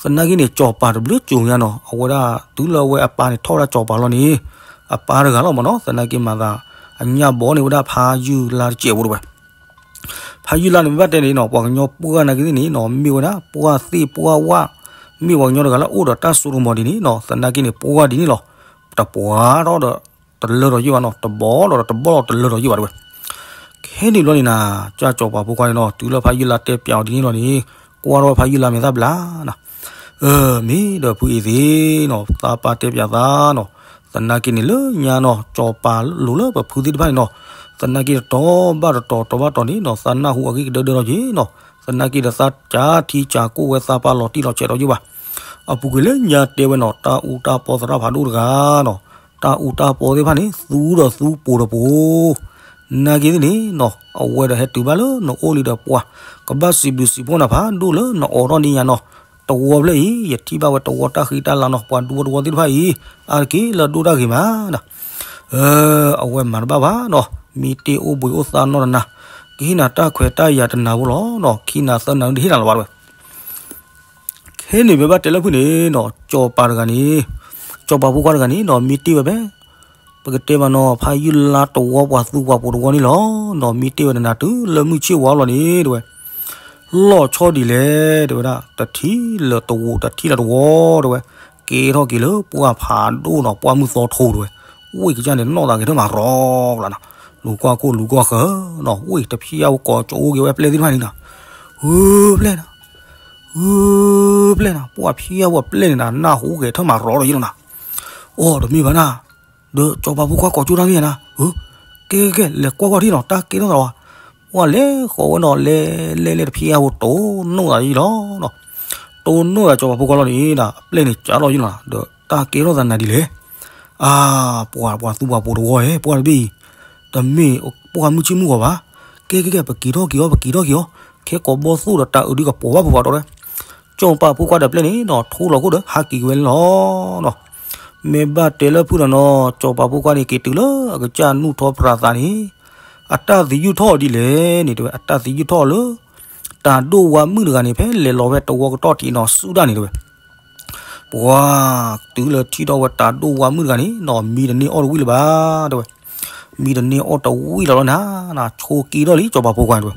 သနာ်က့န့ၣ် စီၤပၤတဘျုးကိၤညါနီၤ အဝဲဒၣ်တုၤလၢအဝဲအပၢ်န့ၣ်ထီၣ်ဝဲဒၣ်စီၤပၤလီၤန့ၣ်, အပၢ်တဂၤလီၤမးနီၤ သနာ်က့မၤသး အညၣ်ဘီန့ၣ်ဝဲဒၣ်ဖါယုၢ်လါတစဲးဖိတဲဝဲ ဖါယုၢ်လါန့ၣ် မ့ၢ်ဘၣ်တဲန့ၣ်နီၤ ပှၤကညီပှၢ်နာ်က့သ့ၣ်န့ၣ်နီၤ မ့ၢ်ဝဲဒၣ် ပှၢ်သ့ၣ်ပှၢ်ဝၣ်, မ့ၢ်ပှၤကညီတဂၤလၢအိၣ်ဒီးတၢ်စိတၢ်ကမီၤဒ်န့ၣ်နီၤ သနာ်က့န့ၣ် ပှၢ်ဒ်န့ၣ်လီၤ. တပှၢ်ထီၣ်ဒီးတလၢထီၣ်ယံၢ်ဘၣ်နီၤ တဘီထီၣ်ဒီးတဘီထီၣ်တလၢထီၣ်ယံၢ်ဘၣ်တဲဝဲ. ခဲန့ၣ်ဘျီန့ၣ်နၤ ကၢ်စီၤပၤဖိခွါန့ၣ်နီၤ တုၤလၢဖါယုၢ်လါတဲပၠးအီၤဒ်န့ၣ်လီၤန့ၣ် ကွၢ်ထီၣ်ဖါယုၢ်လါမဲာ်သၣ်ဘျါနၤ အၢ မ့ၢ်ဒီးဖုအံၤသ့ၣ်နီၤ သးပၢ်တဲပၠးသးနီၤ သနာ်က့န့ၣ်လၢညါနီၤ စီၤပၤလိၤလၢပဖုသ့ၣ်တဖၣ်န့ၣ်နီၤ သနာ်က့တတီၤဘၣ်တတီၤ တီၤဘၣ်တီၤန့ၣ်နီၤ သးနၢ်ဟူအဂ့ၢ်ကဒၢဒၢလီၤက့ၤနီၤ သနာ်က့ဒီးသးကၢ်ထံကၢ်ကိၣ်ဝဲသးပၢ်လီၤတံၢ်လီၤဆဲးထီၣ်ယိၣ်ဘၣ်. အပူၤကွံာ်လၢညါတဲဝဲနီၤ တၢ်အူတၢ်ပီသရၣ်ဖးဒိၣ်တဂၤနီၤ တၢ်အူတၢ်ပီသ့ၣ်တဖၣ်န့ၣ် သူဒီးသူပိၤဒီးပိၤ နာ်က့သ့ၣ်န့ၣ်နီၤ အဝဲဒီးဟဲတုၤဘၣ်လၢနအိၣ်လံဒီးပှၤ ကဘၣ်စံးဘျုးစံးဖှိၣ်နၤဖးဒိၣ်လၢနအိးထီၣ်န့ၢ်ယၤနီၤ တဝီဖျၢၣ်အံၤ ယထံၣ်ဘၣ်ဝဲတဝီတၢ်ဃံတၢ်လၤနီၤ ပှၤဒူဖိတဝီသ့ၣ်တဖၣ်အံၤ အါတက့ၢ်လၢဒိၣ်တၢ်ဂ့ၤမးနီၤ အဝဲမၤတဘၣ်ဘၣ်နီၤ မ့ၢ်တ့ၢ်အိၣ်ဘှံးအိၣ်သါနီၢ်တနၤ ကဟ့ၣ်နၤတၢ်ခွဲးတၢ်ယာ်တနၤဖိလီၤနီၤ ခံနၤသၢနၤတဟ့ၣ်နၤလၢၤဘၣ်တဲဝဲ ခဲန့ၣ်ပဘၣ်တဲလၢဖုန့ၣ်နီၤ စီၤပၤတဂၤန့ၣ် စီၤပၤဖိခွါတဂၤန့ၣ်နီၤ မ့ၢ်တ့ၢ်ဝဲဖဲ ပကတဲမးနီၤ ဖါယုၢ်လါတဝီပှၤသူပှၤပိၤတဝီန့ၣ်လီၤနီၤ မ့ၢ်တ့ၢ်ဝဲတနၤတုၤလၢမုၢ်ဆ့ၣ်ဝါလီၤန့ၣ်တဲဝဲ လီၤဆီဒ်လဲၣ်တဲဝဲဒၣ် တထံၣ်လၢၤတဝီ တထံၣ်လၢၤတဝီတဲဝဲ ကဲထီၣ်က့ၤလၢပှၢ်ဖးဒိၣ်နီၤ ပှၢ်မုၢ်သီထိတဲဝဲ ဝ့ၢ်ကစၢ်န့ၣ် နီၢ်သးက့ၤထၢၣ်မးရီၤကျါနီၤ လူၤကွၢ်ခိၣ်လူၤကွၢ်ဃၢၤနီၤ ဝ့ၢ်တဖျံအဝဲကိးကၠိအိၣ်က့ၤဝဲပျဲၢ်သ့ၣ်တဖၣ်န့ၣ်နီၤ ဧၢ ပျဲၢ်နီၤ ဧၢ ပျဲၢ်နီၤ ပှၢ်ဖံအဝဲပျဲၢ်န့ၣ်နီၤ နၢ်ဟူက့ၤထၢၣ်မးရီၤဒီးယိၣ်လီၤနီၤ အိၣ်တမ့ၢ်ဘၣ်နီၤ ဒီးစီၤပၤဖိခွါကိးကၠိတၢ်မ့ၢ်ဧါနီၤ ဧၢ ကဲကဲကဲ လဲၤကွၢ်ကွၢ်ထံၣ်နီၤ တၢ်ကဲထီၣ်သးဝဲ ပှၢ်လဲၤဃီၤဝဲနီၤ လဲၤလဲၤလဲၤတဖံအဝဲ တိၢ်နီၣ်သးယိၣ်လီၤနီၤ တိၢ်နီၣ်သးစီၤပၤဖိခွါလီၤန့ၣ်ဒီး အပျဲၢ်န့ၣ်ကးထီၣ်ယိၣ်လီၤနီၤ ဒီးတၢ်ကဲထီၣ်သးနၤဒ်လဲၣ် အါ ပှၤပှၤသူပှၤပိၤတဝီဧၢ ပှၢ်တဘ့ၣ်အံၤ တမ့ၢ်ပှၢ်မုၢ်ဆ့ၣ်မုၢ်ဂီၤဘၣ် ကဲကဲကဲ ပက့ၤထီၣ်က့ၤအီၤ ပက့ၤထီၣ်က့ၤအီၤ ခဲကိးဘီၣ်သိၣ်ဒီးတၢ်အုးဒုးကပီၤဘၣ်ပူၤဘၣ်ဒီး စီၤပၤဖိခွါဒီးပျဲၢ်န့ၣ်နီၤ ထိလီၤခိၣ်ဒီးဟးက့ၤက့ၤဝဲန့ၣ်လီၤနီၤ မ့ၢ်ဘၣ်တဲလၢဖုဒီးနီၤ စီၤပၤဖိခွါန့ၣ် က့ၤတုၤလၢအကစၢ်နူၢ်ထီၣ်ပြးသးန့ၣ် အတၢ်သယုၢ်ထီၣ်အီၤဒ်လဲၣ်န့ၣ် တဲဝဲ အတၢ်သယုၢ်ထီၣ်အီၤလၢ တၢ်ဒိၣ်ဝါမုၣ်တဂၤန့ၣ် ဖဲလဲၤလီၤဝဲတဝီကတီၢ်ထံးနီၤ စုဒၣ်န့ၣ်တဲဝဲ ပှၤတုၤလၢထံၣ်ထီၣ်ဝဲတၢ်ဒိၣ်ဝါမုၣ်တဂၤန့ၣ်နီၤ မံတန့ၢ်အီၣ်တဝံၣ်လၢၤဘၣ် တဲဝဲ. မံတန့ၢ်အီၣ်တဝံၣ်လၢၤလီၤနၤ, ဆိက့ထီၣ်လံ စီၤပၤဖိခွါတဲဝဲ.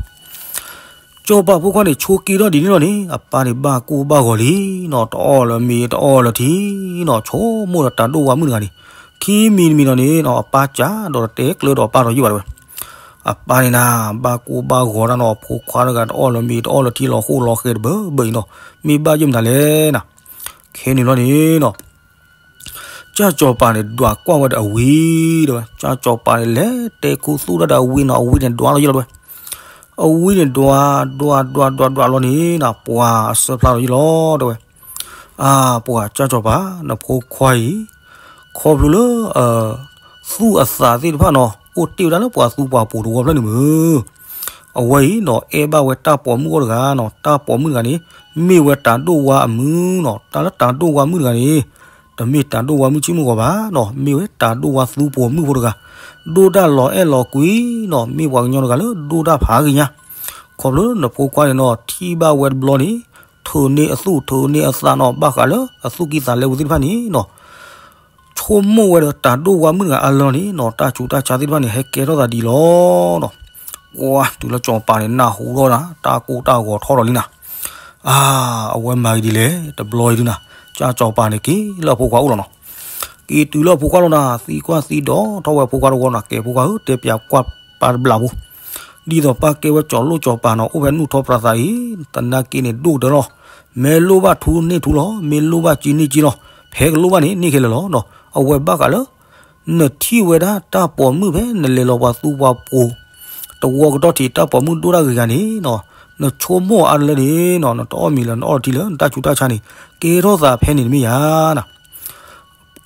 စီၤပၤဖိခွါန့ၣ် ဆိက့ထီၣ်ဒ်န့ၣ်လီၤန့ၣ် အပၢ်န့ၣ်ဘၣ်ကိၢ်ဘၣ်ဂီၤလံနီၤ, တအီၣ်လၢၤမ့ၤတအီၣ်လၢၤထံနီၤ, ဆိကမိၣ်ဒီးတၢ်ဒိၣ်ဝါမုၣ်တဂၤန့ၣ် ခံမံၤတမံၤဒီးန့ၣ်နီၤ အပၢ်စးဒီးတတဲကျၢၤဒီးအပၢ်ဒီးယံာ်ဘၣ်တဲဝဲ. အပၢ်န့ၣ်နၤ ဘၣ်ကိၢ်ဘၣ်ဂီၤတၢ်နီၤ အဖိခွါတဂၤတအီၣ်လၢၤမ့ၤတအီၣ်လၢၤထံလီၤဃိလီၤဃဲၤတဘၢဘၢအံၤနီၤ, မ့ၢ်ဘၣ်ယိၣ်မတၤလဲၣ်နၤ. ခဲန့ၣ်လီၤန့ၣ်နီၤ ကၢ်စီၤပၤန့ၣ် ဒွးကွၢ်ဝဲဒီးအဝံၤတဲဝဲ, ကၢ်စီၤပၤန့ၣ် လဲၤတဲခူသူၣ်တၢ်ဒီးအဝံၤနီၤ, အဝံၤန့ၣ်ဒွးလီၤယံာ်လီၤတဲဝဲ. အဝံၤန့ၣ်ဒွး ဒွး ဒွး ဒွး ဒွးလီၤန့ၣ်နီၤ ပှၤအဆၢဖျါလီၤယံာ်လီၤတဲဝဲ. အါ ပှၤကၢ်စီၤပၤ နဖိခွါအံၤ ခီဖျိလၢ သူၣ်အသးသ့ၣ်တဖၣ်နီၤ အိၣ်တ့ၢ်ဝဲဒၣ်လၢပှၤသူပှၤပိာ်တဝီဖျၢၣ်န့ၣ်မုၢ် အဝဲအံၤနီၤ အဲၣ်ဘၣ်ဝဲတၢ်ပိာ်မုၣ်အီၤတဂၤနီၤ, တၢ်ပိာ်မုၣ်တဂၤန့ၣ် မ့ၢ်ဝဲတၢ်ဒိၣ်ဝါအမုၣ်နီၤ, တၢ်လၢတၢ်ဒိၣ်ဝါမုၣ်တဂၤန့ၣ် တမ့ၢ်တၢ်ဒိၣ်ဝါမုၣ်ဆ့ၣ်မုၣ်ဂီၤဘၣ်နီၤ, မ့ၢ်ဝဲတၢ်ဒိၣ်ဝါသူပိာ်မုၣ်ဖိတဂၤ, ဒိၣ်တၢ်လီၤအဲၣ်လီၤကွံနီၤ, မ့ၢ်ပှၤကညီတဂၤလၢဒိၣ်တၢ်ဖးဂ့ၤညါ, ခီဖျိနဖိခွါန့ၣ်နီၤ ထံၣ်ဘၣ်ဝဲတဘျီန့ၣ် ထုးန့ၢ်အသူၣ်ထုးန့ၢ်အသးနီၤ, ဘၣ်ဃးလၢအသူၣ်ကံၢ်သးလဲပူၤသ့ၣ်တဖၣ်န့ၣ်နီၤ ဆိကမိၣ်ဝဲဒီးတၢ်ဒိၣ်ဝါမုၣ်တဂၤအလီၢ်န့ၣ်နီၤ, တၢ်ဆူးတၢ်ဆါသ့ၣ်တဖၣ်န့ၣ် ဟဲကဲထီၣ်သးဒ်အံၤလီၤနီၤ. ပှၤတုၤလၢစီၤပၤန့ၣ် နၢ်ဟူထီၣ်ဒၣ် တၢ်ကိၢ်တၢ်ဂီၤထီၣ်ဒီးလံနၤ, အါ အဝဲမၤဂ့ၤဒ်လဲၣ် တဘျီအံၤဒုနၤ, ကၢ်စီၤပၤန့ၣ် က့ၤလၢအဖိခွါအိၣ်လီၤနီၤ. က့ၤတုၤလၢအဖိခွါလီၤနၤ, သံကွၢ်သံဒိးထီၣ်ဝဲအဖိခွါတဝီနီၤ, ကဲဖိခွါဧၢ တဲပၠးကွၢ်ပၢ်တဘျီဖိ ဒ်သိးပၢ်ကဲဝဲစီၤလိၣ်စီၤပၤနီၤ, အိၣ်ဖဲနူၢ်ထီပြးသးအံၤ သနာ်က့န့ၣ် ဒိၣ်ကတၢၢ်လီၤ. မ့ၢ်လိၣ်ဘၣ်ထူန့ၢ်ထူလီၤ, မ့ၢ်လိၣ်ဘၣ်စ့န့ၢ်စ့လီၤ, ဖဲကလိၣ်ဘၣ်န့ၣ် န့ၢ်ခဲလၢာ်လီၤနီၤ. အဝဲဘၣ်ဃးလၢ နထံၣ်ဝဲဒၣ်တၢ်ပိာ်မုၣ်ဖဲနလဲၤလီၤပှၤသူပှၤပိာ် တဝီကတီၢ်ထံး တၢ်ပိာ်မုၣ်ဒိၣ်တၢ်ဂ့ၤဂၤန့ၣ်နီၤ, နဆိကမိၣ်အါတလၢန့ၣ်နီၤ, နတအီၣ်မ့ၤလၢၤ နအီၣ်ထံလၢၤ နတၢ်ဆူးတၢ်ဆါန့ၣ် ကဲထီၣ်သးဖဲန့ၣ်တမ့ၢ်ဧါနၤ.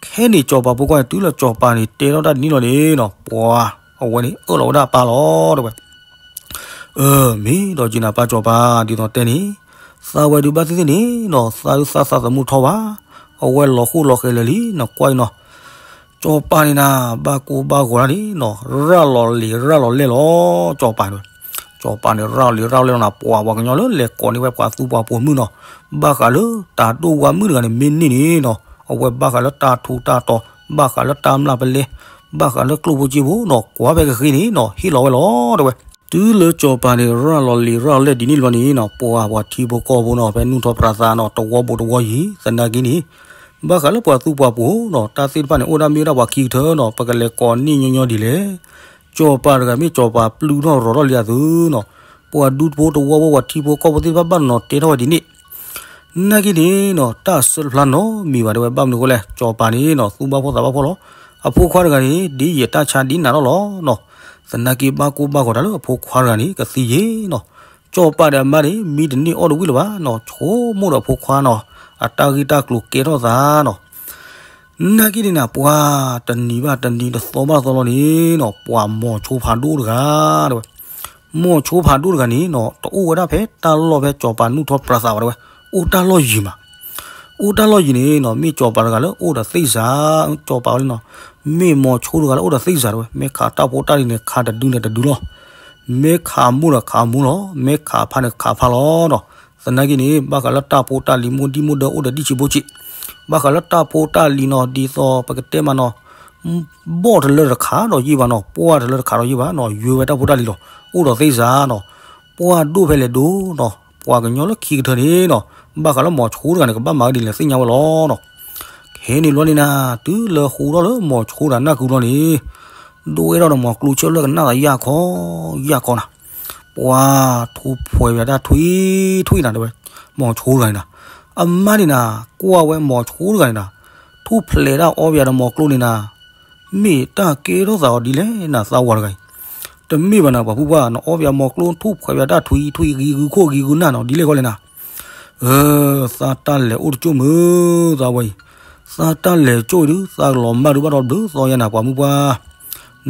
ခဲန့ၣ်စီၤပၤဖိခွါန့ၣ် တုၤလၢစီၤပၤန့ၣ် တဲထီၣ်တၢ်ဒ်န့ၣ်လီၤန့ၣ်နီၤ, ပှၤအဝဲန့ၣ် အၢၣ်လီၤဝဲဒၣ်အပၢ်လီၤတဲဝဲ. အၢ မ့ၢ်ဒီးက့ၤနၤပၢ်စီၤပၤ ဒ်သိးတဲန့ၣ်, သးဝဲဒုးဘၣ်သ့ၣ်သ့ၣ်န့ၣ်နီၤ, သးဒုးသးသးသမူထီၣ်ဘၣ်, အဝဲလီၤဃိလီၤဃဲၤလၢာ်လံ နကွၢ်အံၤနီၤ. စီၤပၤန့ၣ်နၤ ဘၣ်ကိၢ်ဘၣ်ဂီၤဒၣ်န့ၣ်နီၤ, ရၤလီၤလံၤရၤလီၤလဲၢ်လီၤ စီၤပၤန့ၣ်ဝဲ. စီၤပၤန့ၣ် ရၤလီၤလံၤရၤလီၤလဲၢ်လီၤနၤ, ပှၤပှၤကညီလၢလဲၤကိးန့ၢ်ဝဲပှၤသူပှၤပိာ်မုၣ်နီၤ, ဘၣ်ဃးလၢတၢ်ဒိၣ်ဝါမုၣ်တဂၤန့ၣ် မ့ၢ်န့ၢ်န့ၣ်နီၤ, အဝဲဘၣ်ဃးလၢတၢ်ထူးတၢ်တီၤ, ဘၣ်ဃးလၢတၢ်မျၢ်ပလဲ, ဘၣ်ဃးလၢကျိၣ်ဖိစ့ဖိနီၤ, ကွၢ်ဖဲကဃ့န့ၣ်နီၤ ဟ့ၣ်လီၤဝဲလီၤတဲဝဲ. တုၤလၢစီၤပၤန့ၣ် ရၤလီၤလံၤရၤလီၤလဲၢ်ဒ်န့ၣ်လီၤန့ၣ်နီၤ, ပှၤပှၤထံဖိကီၢ်ဖိနီၤ ဖဲနူၢ်ထီပြးသးနီၤ တဝီဘိးတဝီယံၤ သနာ်က့န့ၣ်, ဘၣ်ဃးလၢပှၤသူပှၤပိာ်နီၤ တၢ်သ့ၣ်တဖၣ်န့ၣ် အိၣ်ဒၣ်မ့ၢ်ဝဲဒၣ်ပှၤခံကထၢနီၤ, ပကလဲၤကိးန့ၢ်ညီညီဒ်လဲၣ်. စီၤပၤတဂၤမ့ၢ်စီၤပၤပျုၢ်ထီၣ်ရီၤထီၣ်လံအသုနီၤ, ပှၤဒူဖိတဝီဖိ ပှၤထံဖိကီၢ်ဖိသ့ၣ်တဖၣ်ဘၣ်နီၤ တဲထီၣ်ဝဲဒ်န့ၣ် နာ်က့န့ၣ်နီၤ တၢ်ဆၢတဖျါနီတမံၤဘၣ်တဲဝဲ, ဘၣ်မနုၤအဃိလဲၣ်, စီၤပၤန့ၣ်နီၤ သူၣ်ဘၣ်ဖှီၣ်သးဘၣ်ဖှီၣ်လီၤ. အဖိခွါတဂၤန့ၣ် ဒ်ယဲၢ်တၢ်ဆါဒ်နၤလီၤလီၤနီၤ, သနာ်က့ဘၣ်ကိၢ်ဘၣ်ဂီၤတၢ်လၢအဖိခွါတဂၤန့ၣ် ကသံယ့ၢ်နီၤ. စီၤပၤဒီးအမါန့ၣ် မံတန့ၢ်အီၣ်တဝံၣ်လၢၤဘၣ်နီၤ, ဆိကမိၣ်ဒီးအဖိခွါနီၤ အတၢ်ဂ့ၢ်တၢ်ကျိၤကဲထီၣ်သးနီၤ. နာ်က့န့ၣ်နၤ ပှၤတနံၤဘၣ်တနံၤ တသီဘၣ်သီလီၤန့ၣ်နီၤ, ပှၤမိၤဆိဖးဒိၣ်တဂၤတဲဝဲ မိၤဆိဖးဒိၣ်တဂၤန့ၣ်နီၤ တအိၣ်ဝဲဒၣ်ဖဲတၢ်လီၢ်ဖဲစီၤပၤနူၢ်ထီပြးသးဘၣ်တဲဝဲ, အိၣ်တၢ်လီၢ်ယံၤမး, အိၣ်တၢ်လီၢ်ယံၤန့ၣ်နီၤ မ့ၢ်စီၤပၤတဂၤလၢအိၣ်ဒီးသ့ၣ်စး, စီၤပၤဝဲလံနီၤ, မ့ၢ်မိၤဆိတဂၤလၢအိၣ်ဒီးသ့ၣ်စးတဲဝဲ, မ့ၢ်ခးတၢ်ဖိတၢ်လံၤန့ၣ် ခးတဒုန့ၣ်တဒုလီၤ, မ့ၢ်ခးမိၢ်ဒီးခးမိၢ်လီၤ, မ့ၢ်ခးဖါန့ၣ်ခးဖါလီၤနီၤ. သနာ်က့န့ၣ် ဘၣ်ဃးလၢတၢ်ဖိတၢ်လံၤ မိၢ်ဒံၣ်မိၢ်ဒၢအိၣ်ဒီးဒံၣ်ဆံးဘိဆံး, ဘၣ်ဃးလၢတၢ်ဖိတၢ်လံၤနီၤ ဒ်သိးပကတဲမးနီၤ ဘီၣ်တလၢတခးဒီးယ့ၢ်ဘၣ်နီၤ, ပှၢ်တလၢတခးဒီးယ့ၢ်ဘၣ်နီၤ, ယွဲဝဲတၢ်ဖိတၢ်လံၤလီၤ, အိၣ်ဒီးသ့ၣ်စးနီၤ, ပှၢ်ဒိၣ်ဖဲလဲၣ်ဒိနီၤ, ပှၤကညီလၢခံကထၢန့ၣ်နီၤ, ဘၣ်ဃးလၢမိၤဆိတဂၤန့ၣ် ကဘၣ်မၤဝဲဒ်လဲၣ်သ့ၣ်ညါဝဲလီၤနီၤ. ခဲန့ၣ်ဘျီန့ၣ်နၤ တုၤလၢဃိထီၣ်လၢမိၤဆိတဂၤနၢ်ကုဘျီန့ၣ်, ဒိၣ်အဲၣ်ဒိးဒီးမိၤကျိဆၢလၢကနၣ်သးယၢ်ခီ, ယၢ်ခီနၤ, ပှၤထူၣ်ဖှဲးဝဲဒၣ်ထွံၣ်ထွံၣ်နၤတဲဝဲ, မိၤဆိတဂၤန့ၣ်နၤ, အမါန့ၣ်နၤ, ကွၢ်ဝဲမိၤဆိတဂၤန့ၣ်နၤ, ထူၣ်ဖျဲးဒၣ်အီပယၤဒီးမိၤကျိန့ၣ်နၤ, မ့ၢ်တၢ်ကဲထီၣ်သးအီၤဒ်လဲၣ်နၤသးဝၤတဂၤအံၤ, တမ့ၢ်ဘၣ်နၤ ပှၤဖုပှၢ် နအီပယၤမိၤကျိထူၣ်ဖှဲးဝဲဒၣ်ထွံၣ်ထွံၣ် ဂံၤဂုၤခိၣ်ဂံၤဂုၤနၢ်နီၤ ဒ်လဲၣ်ဃီလဲၣ်နၤ အၢ သးတၢ်လဲၤအိၣ်တကၠိၢ်မုၢ် သးဝဲအံၤ, သးတၢ်လဲၤကၠိၢ်အံၤဒုး သးကလီၤမၢ်ဒုးဘၣ်ဒီးဘျုးသီယါနၤ ပှၤမုၢ်ပှၢ်,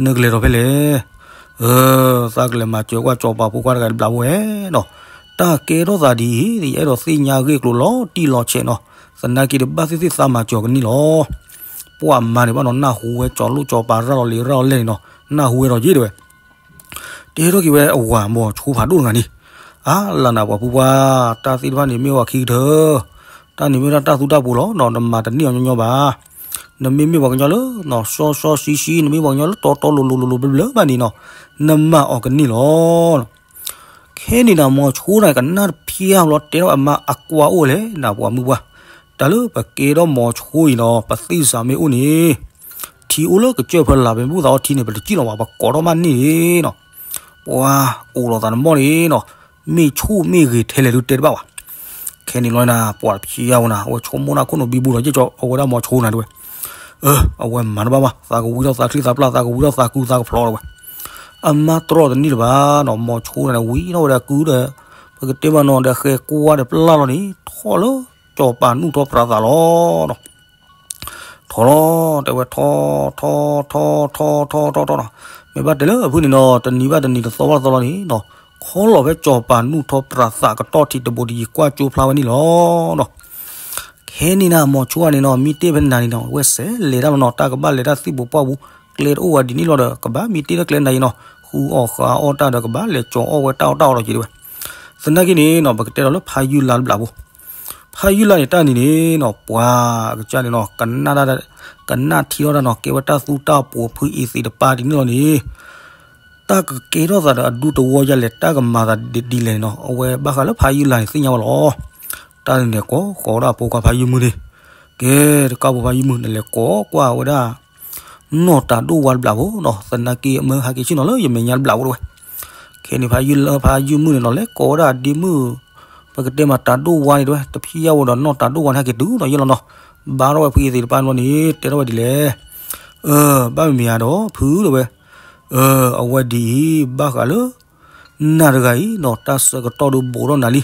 နကလဲၤဒီးဖဲလဲၣ်, အၢ သးကလဲၤမၤစၢၤကွၢ်စီၤပၤဖိခွါတဂၤတဘျီဖိဧဲနီၤ, တၢ်ကဲထီၣ်သးဒ်အံၤ ယအဲၣ်ဒိးသ့ၣ်ညါဂ့ၢ်ကျိၤလီၤတံၢ်လီၤဆဲးနီၤ, သနာ်က့ဒီးဘၣ်သ့ၣ်သ့ၣ်သးမၤစၢၤကန့ၣ်လီၤ. ပှၤမါန့ၣ်ဘၣ်နီၤ နၢ်ဟူဝဲစီၤလိၣ်စီၤပၤရၤလီၤလံၤရၤလီၤလဲၢ်န့ၣ်နီၤ, နၢ်ဟူဝဲဒီးယ့ၢ်တဲဝဲ တဲထီၣ်က့ၤဝဲအဝၤမိၤဆိဖးဒိၣ်တဂၤန့ၣ်, အါလၢနၤပှၤဖုပှၢ်, တၢ်သ့ၣ်တဖၣ်န့ၣ်မ့ၢ်ဝဲခံကထၢ, တၢ်န့ၣ်မ့ၢ်ဝဲဒၣ်တၢ်သူတၢ်ပှီၤလီၤနီၤ, နမၤတန့ၢ်အီၤညီညီဘၣ်. နမ့မ့ၢ်ပှၤကညီလၢ စီစီဆှံဆှံ, နမ့ၢ်ပှၤကညီလၢတီတီလိၤလိၤလိၤလိၤဘျၢဘျၢဘၣ်န့ၣ်နီၤ, နမၤအီၤကန့ၢ်လီၤ. ခဲန့ၣ်နၤ မိၤဆိန့ၣ် ကနၣ်တဖျါလီၤ တဲထီၣ်အမါအကွၢ်အိၣ်ဝဲလဲၣ် နၤပှၤမုၢ်ပှၢ်, တၢ်လၢပကဲထီၣ်မိၤဆိအံၤနီၤ ပသ့ၣ်စးမ့ၢ်အိၣ်န့ၣ်, ထံအိၣ်လၢကစၢၢ်ဖၢလာ် ပမ့ၢ်ဘူၣ်သးအီထံန့ၣ် ပတစံၣ်လီၤဘၣ် ပကိးထီၣ်မးန့ၣ်နီၤ. ပှၤအိၣ်လီၤသးတမီၢ်န့ၣ်နီၤ, မ့ၢ်ဆူၣ်မ့ၢ်ဂ့ၤထဲလဲၣ်ဒုးတဲတဘၣ်ဘၣ်. ခဲန့ၣ်လီၤနၤ ပှၤတဖျါဝဲနၤ အဝဲဆိကမိၣ်နၤခိၣ်နူာ်ဘံဘူလီၤ ယဲၢ်ကၠီ အဝဲဒၣ်မိၤဆိနၤတဲဝဲ, အဝဲမၤတဘၣ်ဘၣ် သးကဝံၤထီၣ်သးချံသးပျၢ် သးကဝံၤထီၣ်သးကူသးကဖျီတဲဝဲ, အမါတြီတန့ၢ်လၢၤဘၣ်နီၤ မိၤဆိနၤန့ၣ် ဝံၤထီၣ်ဝဲဒၣ်ကူဒီး ပကတဲမးနီၤ ဒီးဃဲၤကွၢ်ဒီးပျၢ်လီၤန့ၣ် ထီၣ်လၢ ကၠီၤပၤနူၢ်ထီၣ်ပြးသးလီၤနီၤ. ထီၣ်လီၤ တဲဝဲထီၣ် ထီၣ် ထီၣ် ထီၣ် ထီၣ် ထီၣ် ထီၣ်နီၤ, မ့ၢ်ဘၣ်တဲလၢအဖုန့ၣ်နီၤ တနံၤဘၣ်တနံၤတသီဘၣ်တသီလီၤန့ၣ်နီၤ, ခီလီၤဖဲကၠီၤပၤနူၢ်ထီၣ်ပြးသးကတီၢ်ထံးတဘိးတယံၤကွၢ်ကၠိဖျါဝဲန့ၣ်လီၤနီၤ. ခဲန့ၣ်နၤ မိၤဆိန့ၣ်နီၤ မ့ၢ်တ့ၢ်ဖဲနၤန့ၣ်နီၤ အဝဲစဲးလဲၤတၢ်လီၤနီၤ တၢ်ကဘၣ်လဲၤတၢ်သံၣ်ပူၤပှၢ်ပူၤ ကျဲတအိၣ်ဝဲဒ်န့ၣ်လီၤဒီး ကဘၣ်မ့ၢ်တ့ၢ်လၢကျဲနၤအံၤနီၤ ဃုအီၣ်ဃါအီၣ်တၢ်ဒီး ကဘၣ်လဲၤကၠီၤအီၣ်ဝဲတၢ်အီၣ်တၢ်အီလီၤက့ၤတဲဝဲ. သနာ်က့န့ၣ်နီၤ ပကတဲဒီးလၢဖးယုၢ်လါတဘျီဖိ ဖးယုၢ်လါန့ၣ် တၢ်န့ၣ်န့ၣ်နီၤ ပှၤအကစၢ်န့ၣ်နီၤ ကနၣ်ထံထီၣ်တၢ်နီၤ ကဲဝဲတၢ်သူတၢ်ပှီၤဖုအ့သံးတပၢ်ဒ်န့ၣ်လီၤန့ၣ် တၢ်ကကဲထီၣ်သးဒီးအဒူတဝီယၤလဲၣ် တၢ်ကမၤသးဒ်လဲၣ်န့ၣ်နီၤ အဝဲဘၣ်ဃးလၢဖးယုၢ်လါန့ၣ် သ့ၣ်ညါဝဲလီၤ. တၢ်န့ၣ်ကိးဃီၤဝဲဒၣ်အဖိခွါဖးယုၢ်မုၢ်န့ၣ် ကဲ တကးဖိဖးယုၢ်မုၢ် နလဲၤကိးကွၢ်ဝဲဒၣ် နီၢ်တၤဒိၣ်ဝါတဘျီဖိနီၤ သနာ်က့အမၢဟးက့ၤဆ့ၣ်နီၤလၢယမဲာ်ညါတဘျီဖိတဲဝဲ. ခဲန့ၣ်ဖးယုၢ်လါ ဖးယုၢ်မုၢ်န့ၣ်နီၤ လဲၤကိးဝဲဒၣ်အဒ့မုၣ် ပကတဲမးတၤဒိၣ်ဝါန့ၣ်တဲဝဲ တဖျါဝဲဒီးနီၢ်တၤဒိၣ်ဝါန့ၣ် ဟဲက့ၤတုၤဒီးယဲၢ်လီၤနီၤ ဘါထီၣ်ဝဲဖုအ့သံးတပၢ်န့ၣ် တဲထီၣ်ဝဲဒ်လဲၣ် ဘၣ်မ့ၢ်မ့ၢ်ဧါဒီးဖုတဲဝဲ အဝဲဒ်အံၤ ဘၣ်ဃးလၢ နၤတဂၤအံၤနီၤ တၢ်ဆၢကတီၢ်ဒုးဘူးထီၣ်နၤလံ.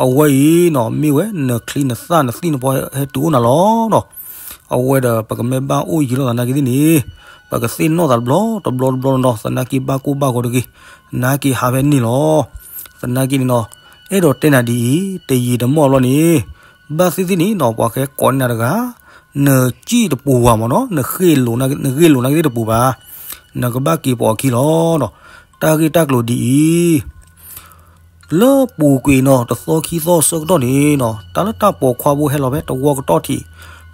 အဝဲအံၤနီၤ မ့ၢ်ဝဲနချံနသၣ်နသံၣ်နဖီဟဲတုၤအိၣ်နၤလီၤနီၤ. အဝဲဒီးပကမ့ၢ်ဘၣ်အိၣ်ယံၤလိာ်သးနာ်က့သ့ၣ်န့ၣ် ပကသ့ၣ်နီၣ်သးတဘျီတဘျီတဘျီနီၤ သနာ်က့ဘၣ်ကိၢ်ဘၣ်ဂီၤတဂ့ၤ နာ်က့ဟးဖဲန့ၣ်လီၤ. သနာ်က့န့ၣ်နီၤ အဲၣ်ဒိးတဲနၤဒ်အံၤ တယံာ်တမီၢ်ဘျီန့ၣ် ဘၣ်သ့ၣ်သ့ၣ်န့ၣ်နီၤ ပှၤကဟဲကိးန့ၢ်နၤတဂၤ နစံၣ်တပူၤဝဲမ့ၢ်နီၤ နဂ့ၢ်လိာ်နာ်က့သ့ၣ်တပူၤဘၣ် နကဘၣ်က့ၤပိာ်အခံလီၤနီၤ. တၢ်ဂ့ၢ်တၢ်ကျိၤဒ်အံၤ လၢပူၤကွံာ်နီၤ တသီခံသီဆၢကတီၢ်န့ၣ်နီၤ တၢ်လၢတၢ်ပိာ်ခွါဖိဟဲလီၤဖဲတဝီကတီၢ်ထံး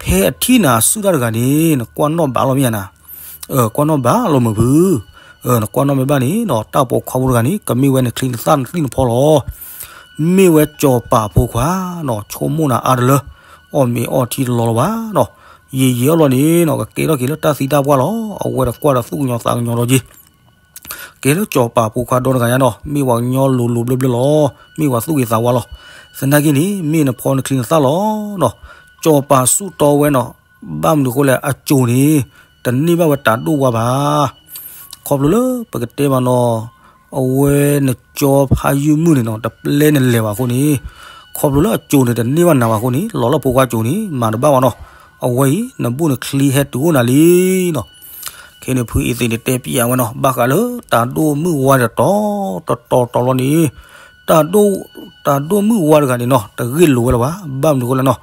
ဖဲအထံၣ်နၤစုတၢ်တဂၤန့ၣ် နကွၢ်နီၣ်ဘးလီၤမ့ၢ်ဧါနၤ ကွၢ်နီၣ်ဘးလီၤမုၢ်ဖု နကွၢ်နီၣ်မ့ၢ်ဘၣ်န့ၣ်နီၤ တၢ်ပိာ်ခွါဖိတဂၤန့ၣ် ကမ့ၢ်ဝဲနချံနသၣ်နသံၣ်နဖီလီၤ. မ့ၢ်ဝဲကၠီၤပၤဖိခွါနီၤ ဆိကမိၣ်နၤအါတလၢ အီၣ်မ့ၤအီထံတလီၤလီၤဘၣ်နီၤ. ယံာ်ယံာ်အီၣ်ဘျီန့ၣ်နီၤ ကကဲထီၣ်က့ၤလၢတၢ်သံတၢ်ပှၢ်လီၤ. အဝဲဒီးကွၢ်ဒီးသူၣ်ကညီၤသးကညီၤဒီးက့ၤ ကဲလၢကၠီၤပၤဖိခွါဒီတဂၤညါနီၤ မ့ၢ်ပှၤကညီလိၤလိၤဘျၢဘျၢလီၤ. မ့ၢ်ပှၤသူၣ်ဂ့ၤသးဝါလီၤ. သနာ်က့န့ၣ် မ့ၢ်နဖီနချံနသၣ်လီၤနီၤ. ကၠီၤပၤစူၣ်တီဝဲနီၤ ဘၣ်မနုၤအဃိလဲၣ် အစိၤန့ၣ် တန့ၢ်ဘၣ်ဝဲတၤဒိၣ်ဝါဘၣ်. ခီဖျိလၢပကတဲမးနီၤ အဝဲနကၠီဖးယုၢ်မုၢ်န့ၣ်နီၤ တပျဲနလဲၤဘၣ်အဃိန့ၣ် ခီဖျိလၢအစိၤန့ၣ် တန့ၢ်ဘၣ်နၤဘၣ်အဃိန့ၣ် လီၤလၢဖိခွါအစိၤန့ၣ် မၤတဘၣ်ဘၣ်နီၤ. အဝဲအံၤ နဘူးနချံဟဲတုၤအိၣ်နၤလံနီၤ. ခဲန့ၣ်ဖုအ့သ့ၣ်န့ၣ်တဲပျးဝဲနီၤ ဘၣ်ဃးလၢတၤဒိၣ်မုၣ်ဝါတတီၤတတီၤတီၤလီၤန့ၣ် တၤဒိၣ် တၤဒိၣ်မုၣ်ဝါတဂၤန့ၣ်နီၤ တဂ့ၢ်လိာ်ဝဲလၢၤဘၣ် ဘၣ်မနုၤအဃိလဲၣ်နီၤ.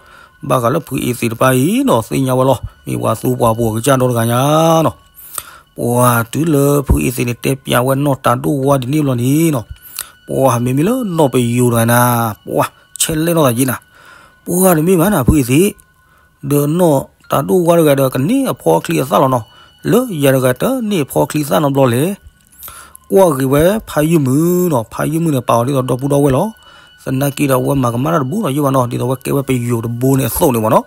ဘၣ်ဃးလၢဖုအ့သ့ၣ်တပၢ်အံၤနီၤ သ့ၣ်ညါဝဲလီၤ မ့ၢ်ပှၤသူပှၤပှိၤအကစၢ်ဒီတဂၤညါနီၤ. ပှၤတုၤလၢဖုအ့သ့ၣ်န့ၣ် တဲပျးဝဲနီၢ်တၤဒိၣ်ဝါဒ်န့ၣ်ဘျီန့ၣ်နီၤ ပှၤမ့မ့ၢ်လၢနီၢ်ပယိၤတဂၤနၤ ပှၤဆဲးလဲၣ်နီၢ်သးယ့နၤ ပှၤတမ့ၢ်ဘၣ်နၤဖုအ့သ့ၣ် ဒီးနီၢ်တၤဒိၣ်ဝါတဂၤဒီး ကန့ၢ်အဖီချံအသၣ်လီၤနီၤ လၢယၤတဂၤတန့ၢ်အဖီချံသၣ်နီတဘျီလဲၣ် ကွၢ်ဂ့ၤဝဲဖးယုၢ်မုၢ်နီၤ ဖးယုၢ်မုၢ်န့ၣ်ပာ်အီၤဒ်သိးဒီပုၢ်ဒီဝဲၢ်လီၤ. သနာ်က့ဒီးအဝဲမၤကမၣ်တၢ်တဘူးနီၤ ယ့ၢ်ဘၣ်နီၤ ဒ်သိးအဝဲကဲဝဲပယိၤတဘိန့ၣ်အသိးန့ၣ်မ့ၢ်နီၤ.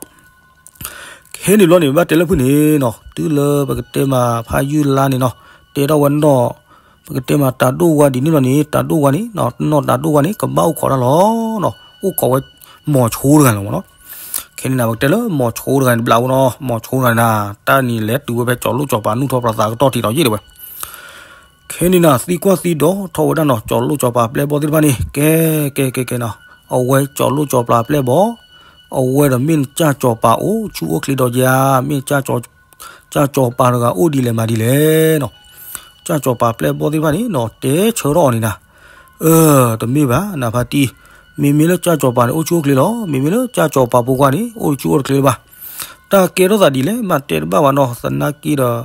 ခဲန့ၣ်ဘျီန့ၣ် ဘၣ်တဲလၢဖုန့ၣ်နီၤ တုၤလၢပကတဲမးဖးယုၢ်လါန့ၣ်နီၤ တဲထီၣ်ဝဲနီၢ် ပကတဲမးတၤဒိၣ်ဝါဒ်န့ၣ်လီၤန့ၣ် တၤဒိၣ်ဝါန့ၣ် နီၢ်တၤဒိၣ်ဝါန့ၣ် ကဘၣ်အိၣ်ခိးတၢ်လီၤနီၤ အိၣ်ခိးဝဲမိၤဆိတဂၤလီၤမ့ၢ်နီၤ. ခဲန့ၣ်နၤ ပကတဲလၢမိၤဆိတဂၤန့ၣ်တဘျီဖိနီၤ မိၤဆိတဂၤန့ၣ်နၤ တၢ်န့ၣ်လဲၤတုၤဝဲဖဲကၠီၤလိၣ်ကၠီၤပၤနူၢ်ထီၣ်ပြးသးကတီၢ်ထံးဒီးယ့ၢ်တဲဝဲ ခဲန့ၣ်နၤ သံကွၢ်သံဒိးထီၣ်ဝဲဒၣ်နီၤ ကၠီၤလိၣ်ကၠီၤပၤပျဲၢ်ဘီၣ်သ့ၣ်တဖၣ်န့ၣ် ကဲ ကဲ ကဲ ကဲနီၤ အဝဲကၠီၤလိၣ်ကၠီၤပၤပျဲၢ်ဘီၣ် အဝဲဒီးမ့ၢ်နကၢ်ကၠီၤပၤအိၣ်ဆူၣ်အိၣ်ချ့ဒီးဧါ မ့ၢ်နကၢ် ကၢ်ကၠီၤပၤတဂၤအိၣ်ဒ်လဲၣ်မးဒ်လဲၣ်နီၤ. ကၢ်ကၠီၤပၤပျဲၢ်ဘီၣ်သ့ၣ်တဖၣ်န့ၣ်နီၤ တဲဆၢထီၣ်အီၤန့ၣ်နၤ အၢ တမ့ၢ်ဘၣ်နၤဖါတံၢ် မ့မ့ၢ်လၢကၢ်ကၠီၤပၤန့ၣ် အိၣ်ဆူၣ်အိၣ်ချ့လီၤ. မ့မ့ၢ်လၢကၢ်ကၠီၤပၤဖိခွါန့ၣ် အိၣ်တဆူၣ်အိၣ်တချ့လၢၤဘၣ်. တၢ်ကဲထီၣ်သးဒ်လဲၣ် မ့ၢ်တဲတဘၣ်ဘၣ်နီၤ သနာ်က့ဒီး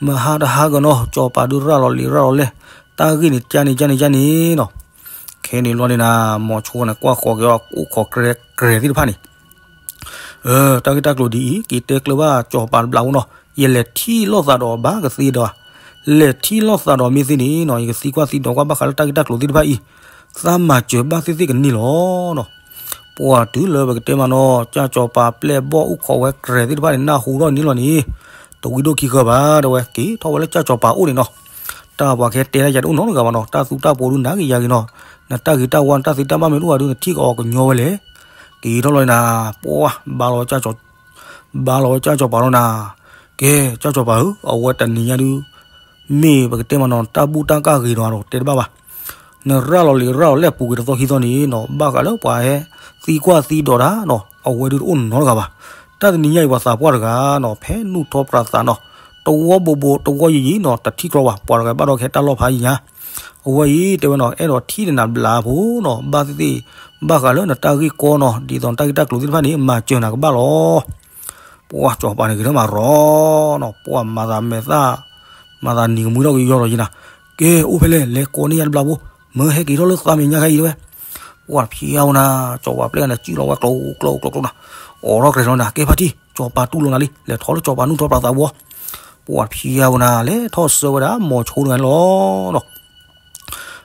မဟါတဟါဂီၤနီၤ ကၠီၤပၤဒုးရၤလီၤလံၤရၤလီၤလဲၣ် တၢ်ဂ့ၢ်န့ၣ် ကန့ၣ် ကန့ၣ် ကန့ၣ်နီၤ. ခဲ န့ၣ်လီၤန့ၣ်နၤ, မိၤဆိန့ၣ် ကွၢ်ဃီၤက့ၤအီၤ အိၣ်ခိးကြဲကြဲသ့ၣ်တဖၣ်န့ၣ်, အၢ တၢ်ဂ့ၢ်တၢ်ကျိၤဒ်အံၤ က့ၤတဲကျၢၤဘၣ်စီၤပၤတဘျီဖိနီၤ, ယလဲၤထံၣ်လိာ်သးဒီးဘၣ်ကသ့ဒီး, လဲၤထံၣ်လိာ်သးဒီးမ့ၢ်သ့န့ၣ်နီၤ, ယကသံကွၢ်သံဒိးကွၢ်ဘၣ်ဃးလၢတၢ်ဂ့ၢ်တၢ်ကျိၤသ့ၣ်တဖၣ်အံၤ, သးမၤစၢၤဘၣ်သ့ၣ်သ့ၣ်ကန့ၢ်လီၤနီၤ. ပှၤတုၤလၢပကတဲမးနီၤ ကၠၢ်စီၤပၤပျဲၢ်ဘီၣ်အိၣ်ခိးဝဲကြဲသ့ၣ်တဖၣ်န့ၣ် နၢ်ဟူထီၣ်န့ၣ်လီၤန့ၣ်, တဝံဒိၣ်ခံဃၢၤဘၣ် တဲဝဲ, က့ၤထီၣ်ဝဲလၢကၠၢ်စီၤပၤအိၣ်န့ၣ်နီၤ. တၢ်ပှၤကဟဲတဲဒၣ်ယၤတအိၣ်နီတဂၤဘၣ်နီၤ, တၢ်သူတၢ်ပိးဒုးနၤက့ၤယၤဂ့ၤနီၤ, နတၢ်ဂ့ၤတၢ်ဝါ နတၢ်သ့တၢ်ဘၣ်မ့ၢ်တအိၣ်ဘၣ်ဒီး နထံၣ်ကအီၤကညီဝဲလဲၣ်. က့ၤထီၣ်လီၤန့ၣ်နၤ, ပှၤ ဘါလီၤဝဲကၠၢ်စီၤပၤလီၤနၤ, ကဲ ကၠၢ်စီၤပၤဧၢ, အဝဲတနံၤညါဒုး မ့ၢ်ပကတဲမးနီၤ တၢ်ဘူၣ်တၢ်ကၢ်ဂ့ၤဒီးအဒိးတဲတဘၣ်ဘၣ်. နရၤလီၤလံၤရၤလီၤလဲၣ်ပူၤကွံာ်တသီခံသီန့ၣ်နီၤ, ဘၣ်ဃးလၢပှၤဟဲသံကွၢ်သံဒိးတၢ်နီၤ, အဝဲဒုးတအိၣ်နီတဂၤဘၣ်. တၢ်တနံၤညါအံၤပှၤသးပှၢ်တဂၤနီၤ, ဖဲနူၢ်ထီပြးသးနီၤ, တဝီဘိးဘိးတဝီယံာ်ယံာ်နီၤ, တထံၣ်ကျီဘၣ်, ပှၤတဂၤဘၣ်ဒီးကဟဲတၢ်လီၢ်ဖးယံာ်ညါ, အဝဲအံၤတဲဝဲနီၤ, အဲၣ်ဒိးထံၣ်နၤဘျါဖိနီၤ, ဘၣ်သ့ၣ်သ့ၣ် ဘၣ်ဃးလၢနတၢ်ဂ့ၢ်ကီနီၤ, ဒ်သိးနတၢ်ဂ့ၢ်တၢ်ကျိၤသ့ၣ်တဖၣ်န့ၣ် မၤစၢၤနၤကဘၣ်လီၤ. ပှၤစီၤပၤန့ၣ်ဂ့ၤထီၣ်မးရီနီၤ, ပှၤမၤသးမဲာ်သၣ် မၤသးနံၤကမှံထီၣ်ကယီလီၤယံၤနၤ, ကဲအိၣ်ဖဲလဲၣ်, လဲၤကိးန့ၢ်ယၤတဘျါဖိ, မၢဟဲက့ၤထီၣ်လၢသးမဲာ်ညါခဲအံၤတဲဝဲ. ပှၤဖျါဝဲနၤ, စီၤပၤပျဲၢ်န့ၣ် စံၣ်လီၤဝဲကျိၤကျိၤကျိၤကျိၤနၤ, အိးထီၣ်ကြဲးလီၤနၤ, ကဲဖါတံၢ် စီၤပၤတူၢ်လိာ်နၤလံ, လဲၤထီၣ်လၢစီၤပၤနူၢ်ထီပြးသးဘိ, ပှၤဖျါဝဲနၤ, လဲၤထီၣ်ဆှၢဝဲဒၣ်မိၤဆိတဂၤန့ၣ်လီၤနီၤ.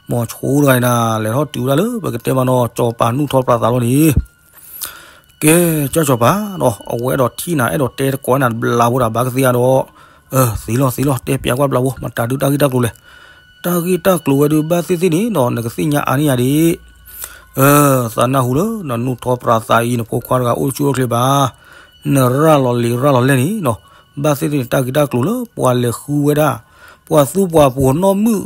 မိၤဆိတဂၤန့ၣ်နၤ, လဲၤထီၣ်တုၤဝဲဒၣ်လၢပကတဲမးနီၤ စီၤပၤနူၢ်ထီပြးသးလီၤန့ၣ်, ကဲ ကၠၢ်စီၤပၤနီၤ, အဝဲအဲၣ်ဒိးထံၣ်နၤ အဲၣ်ဒိးတဲတကိးနၤတဘျါဖိဒီး ဘၣ်ကသ့အါဒီး, အၢ သ့လီၤသ့လီၤ တဲပၠးကွၢ်ဘျါဖိ မတၤဒုးတၢ်ဂ့ၢ်တၢ်ကျိၤလဲၣ်. တၢ်ဂ့ၢ်တၢ်ကျိၤဝဲဒုးဘၣ်သ့ၣ်သ့ၣ်န့ၣ်နီၤ နကသ့ၣ်ညါအါန့ၢ်ယၤဒ် အၢ သးနၢ်ဟူလၢ နနူၢ်ထီပြးသးအံၤ နဖိခွါတဂၤအိၣ်ဆူၣ်အိၣ်ချ့ဘၣ်, နရၤလီၤလံၤရၤလီၤလဲၣ်န့ၣ်နီၤ, ဘၣ်သ့ၣ်သ့ၣ်န့ၣ် တၢ်ဂ့ၢ်တၢ်ကျိၤလၢပှၤလဲၤဃုဝဲဒၣ် ပှၤသူပှၤပိၤနီၢ်မုၣ်,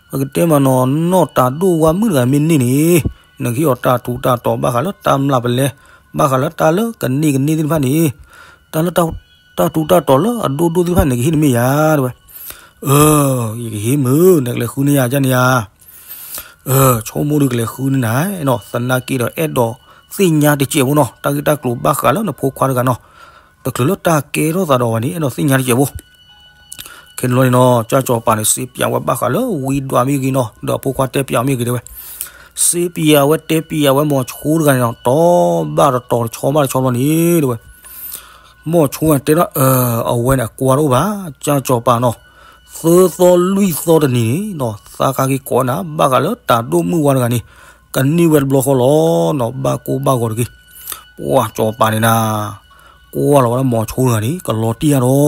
ပကတဲမးနီၤ နီၢ်တၤဒိၣ်ဝါမုၣ်တဂၤမ့ၢ်န့ၢ်န့ၣ်, နကဟ့ၣ်အီၤတၢ်ထူးတၢ်တီၤဘၣ်ဃးလၢတၢ်မျၢ်ပလဲ, ဘၣ်ဃးလၢတၢ်လၢကန့ၢ်ကန့ၢ်သ့ၣ်တဖၣ်န့ၣ်, တၢ်လၢ တၢ်ထူးတၢ်တီၤလၢအဒိၣ်ဒိၣ်သ့ၣ်တဖၣ်န့ၣ် ကဟ့ၣ်နမ့ၢ်ယၤတဲဝဲ. အၢ ယကဟ့ၣ်မုၢ် နကလဲၤဃုန့ၢ်ယၤဒ်န့ၣ်ဧါ. အၢ ဆိကမိၣ်ဒုးကလဲၤဃုန့ၢ်နၤနီၤ, သနာ်က့ဒီးအဲၣ်ဒိးသ့ၣ်ညါတစဲးဖိနီၤ တၢ်ဂ့ၢ်တၢ်ကျိၤဘၣ်ဃးလၢနဖိခွါတဂၤနီၤ, တချုးလၢတၢ်ကဲထီၣ်သးဒီးဝဲန့ၣ် အဲၣ်ဒိးသ့ၣ်ညါတစဲးဖိ ခဲန့ၣ်လီၤန့ၣ်နီၤ ကၠၢ်စီၤပၤန့ၣ် စ့ပၠးဝဲဘၣ်ဃးလၢဝံဒွးမ့ၢ်ဂ့ၤနီၤ ဒီးအဖိခွါတဲပၠးအီၤမ့ၢ်ဂ့ၤတဲဝဲ, စ့ပၠးဝဲတဲပၠးဝဲမိၤဆိတဂၤန့ၣ်နီၤ တီဘၣ်တတီၤတဆီဘၣ်တဆီလီၤန့ၣ်တဲဝဲ. မိၤဆိဂၤတဲဒီး အဝဲန့ၣ်အကွၢ်တအိၣ်ဘၣ် ကၠၢ်စီၤပၤနီၤ, သၢသီလွံၢ်သီတနံၤန့ၣ်နီၤ သးကဟဲက့ၤကိးနၤ ဘၣ်ဃးလၢတၤဒိၣ်မုၣ်ဝါတဂၤန့ၣ် ကန့ၢ်ဝဲတဘျီဃီလီၤနီၤ ဘၣ်ကိၢ်ဘၣ်ဂီၤတဂ့ၤ. ပှၤစီၤပၤန့ၣ်နၤ ကွၢ်လီၤဝဲဒၣ်မိၤဆိတဂၤန့ၣ် ကလီၤတံၢ်အါဒီး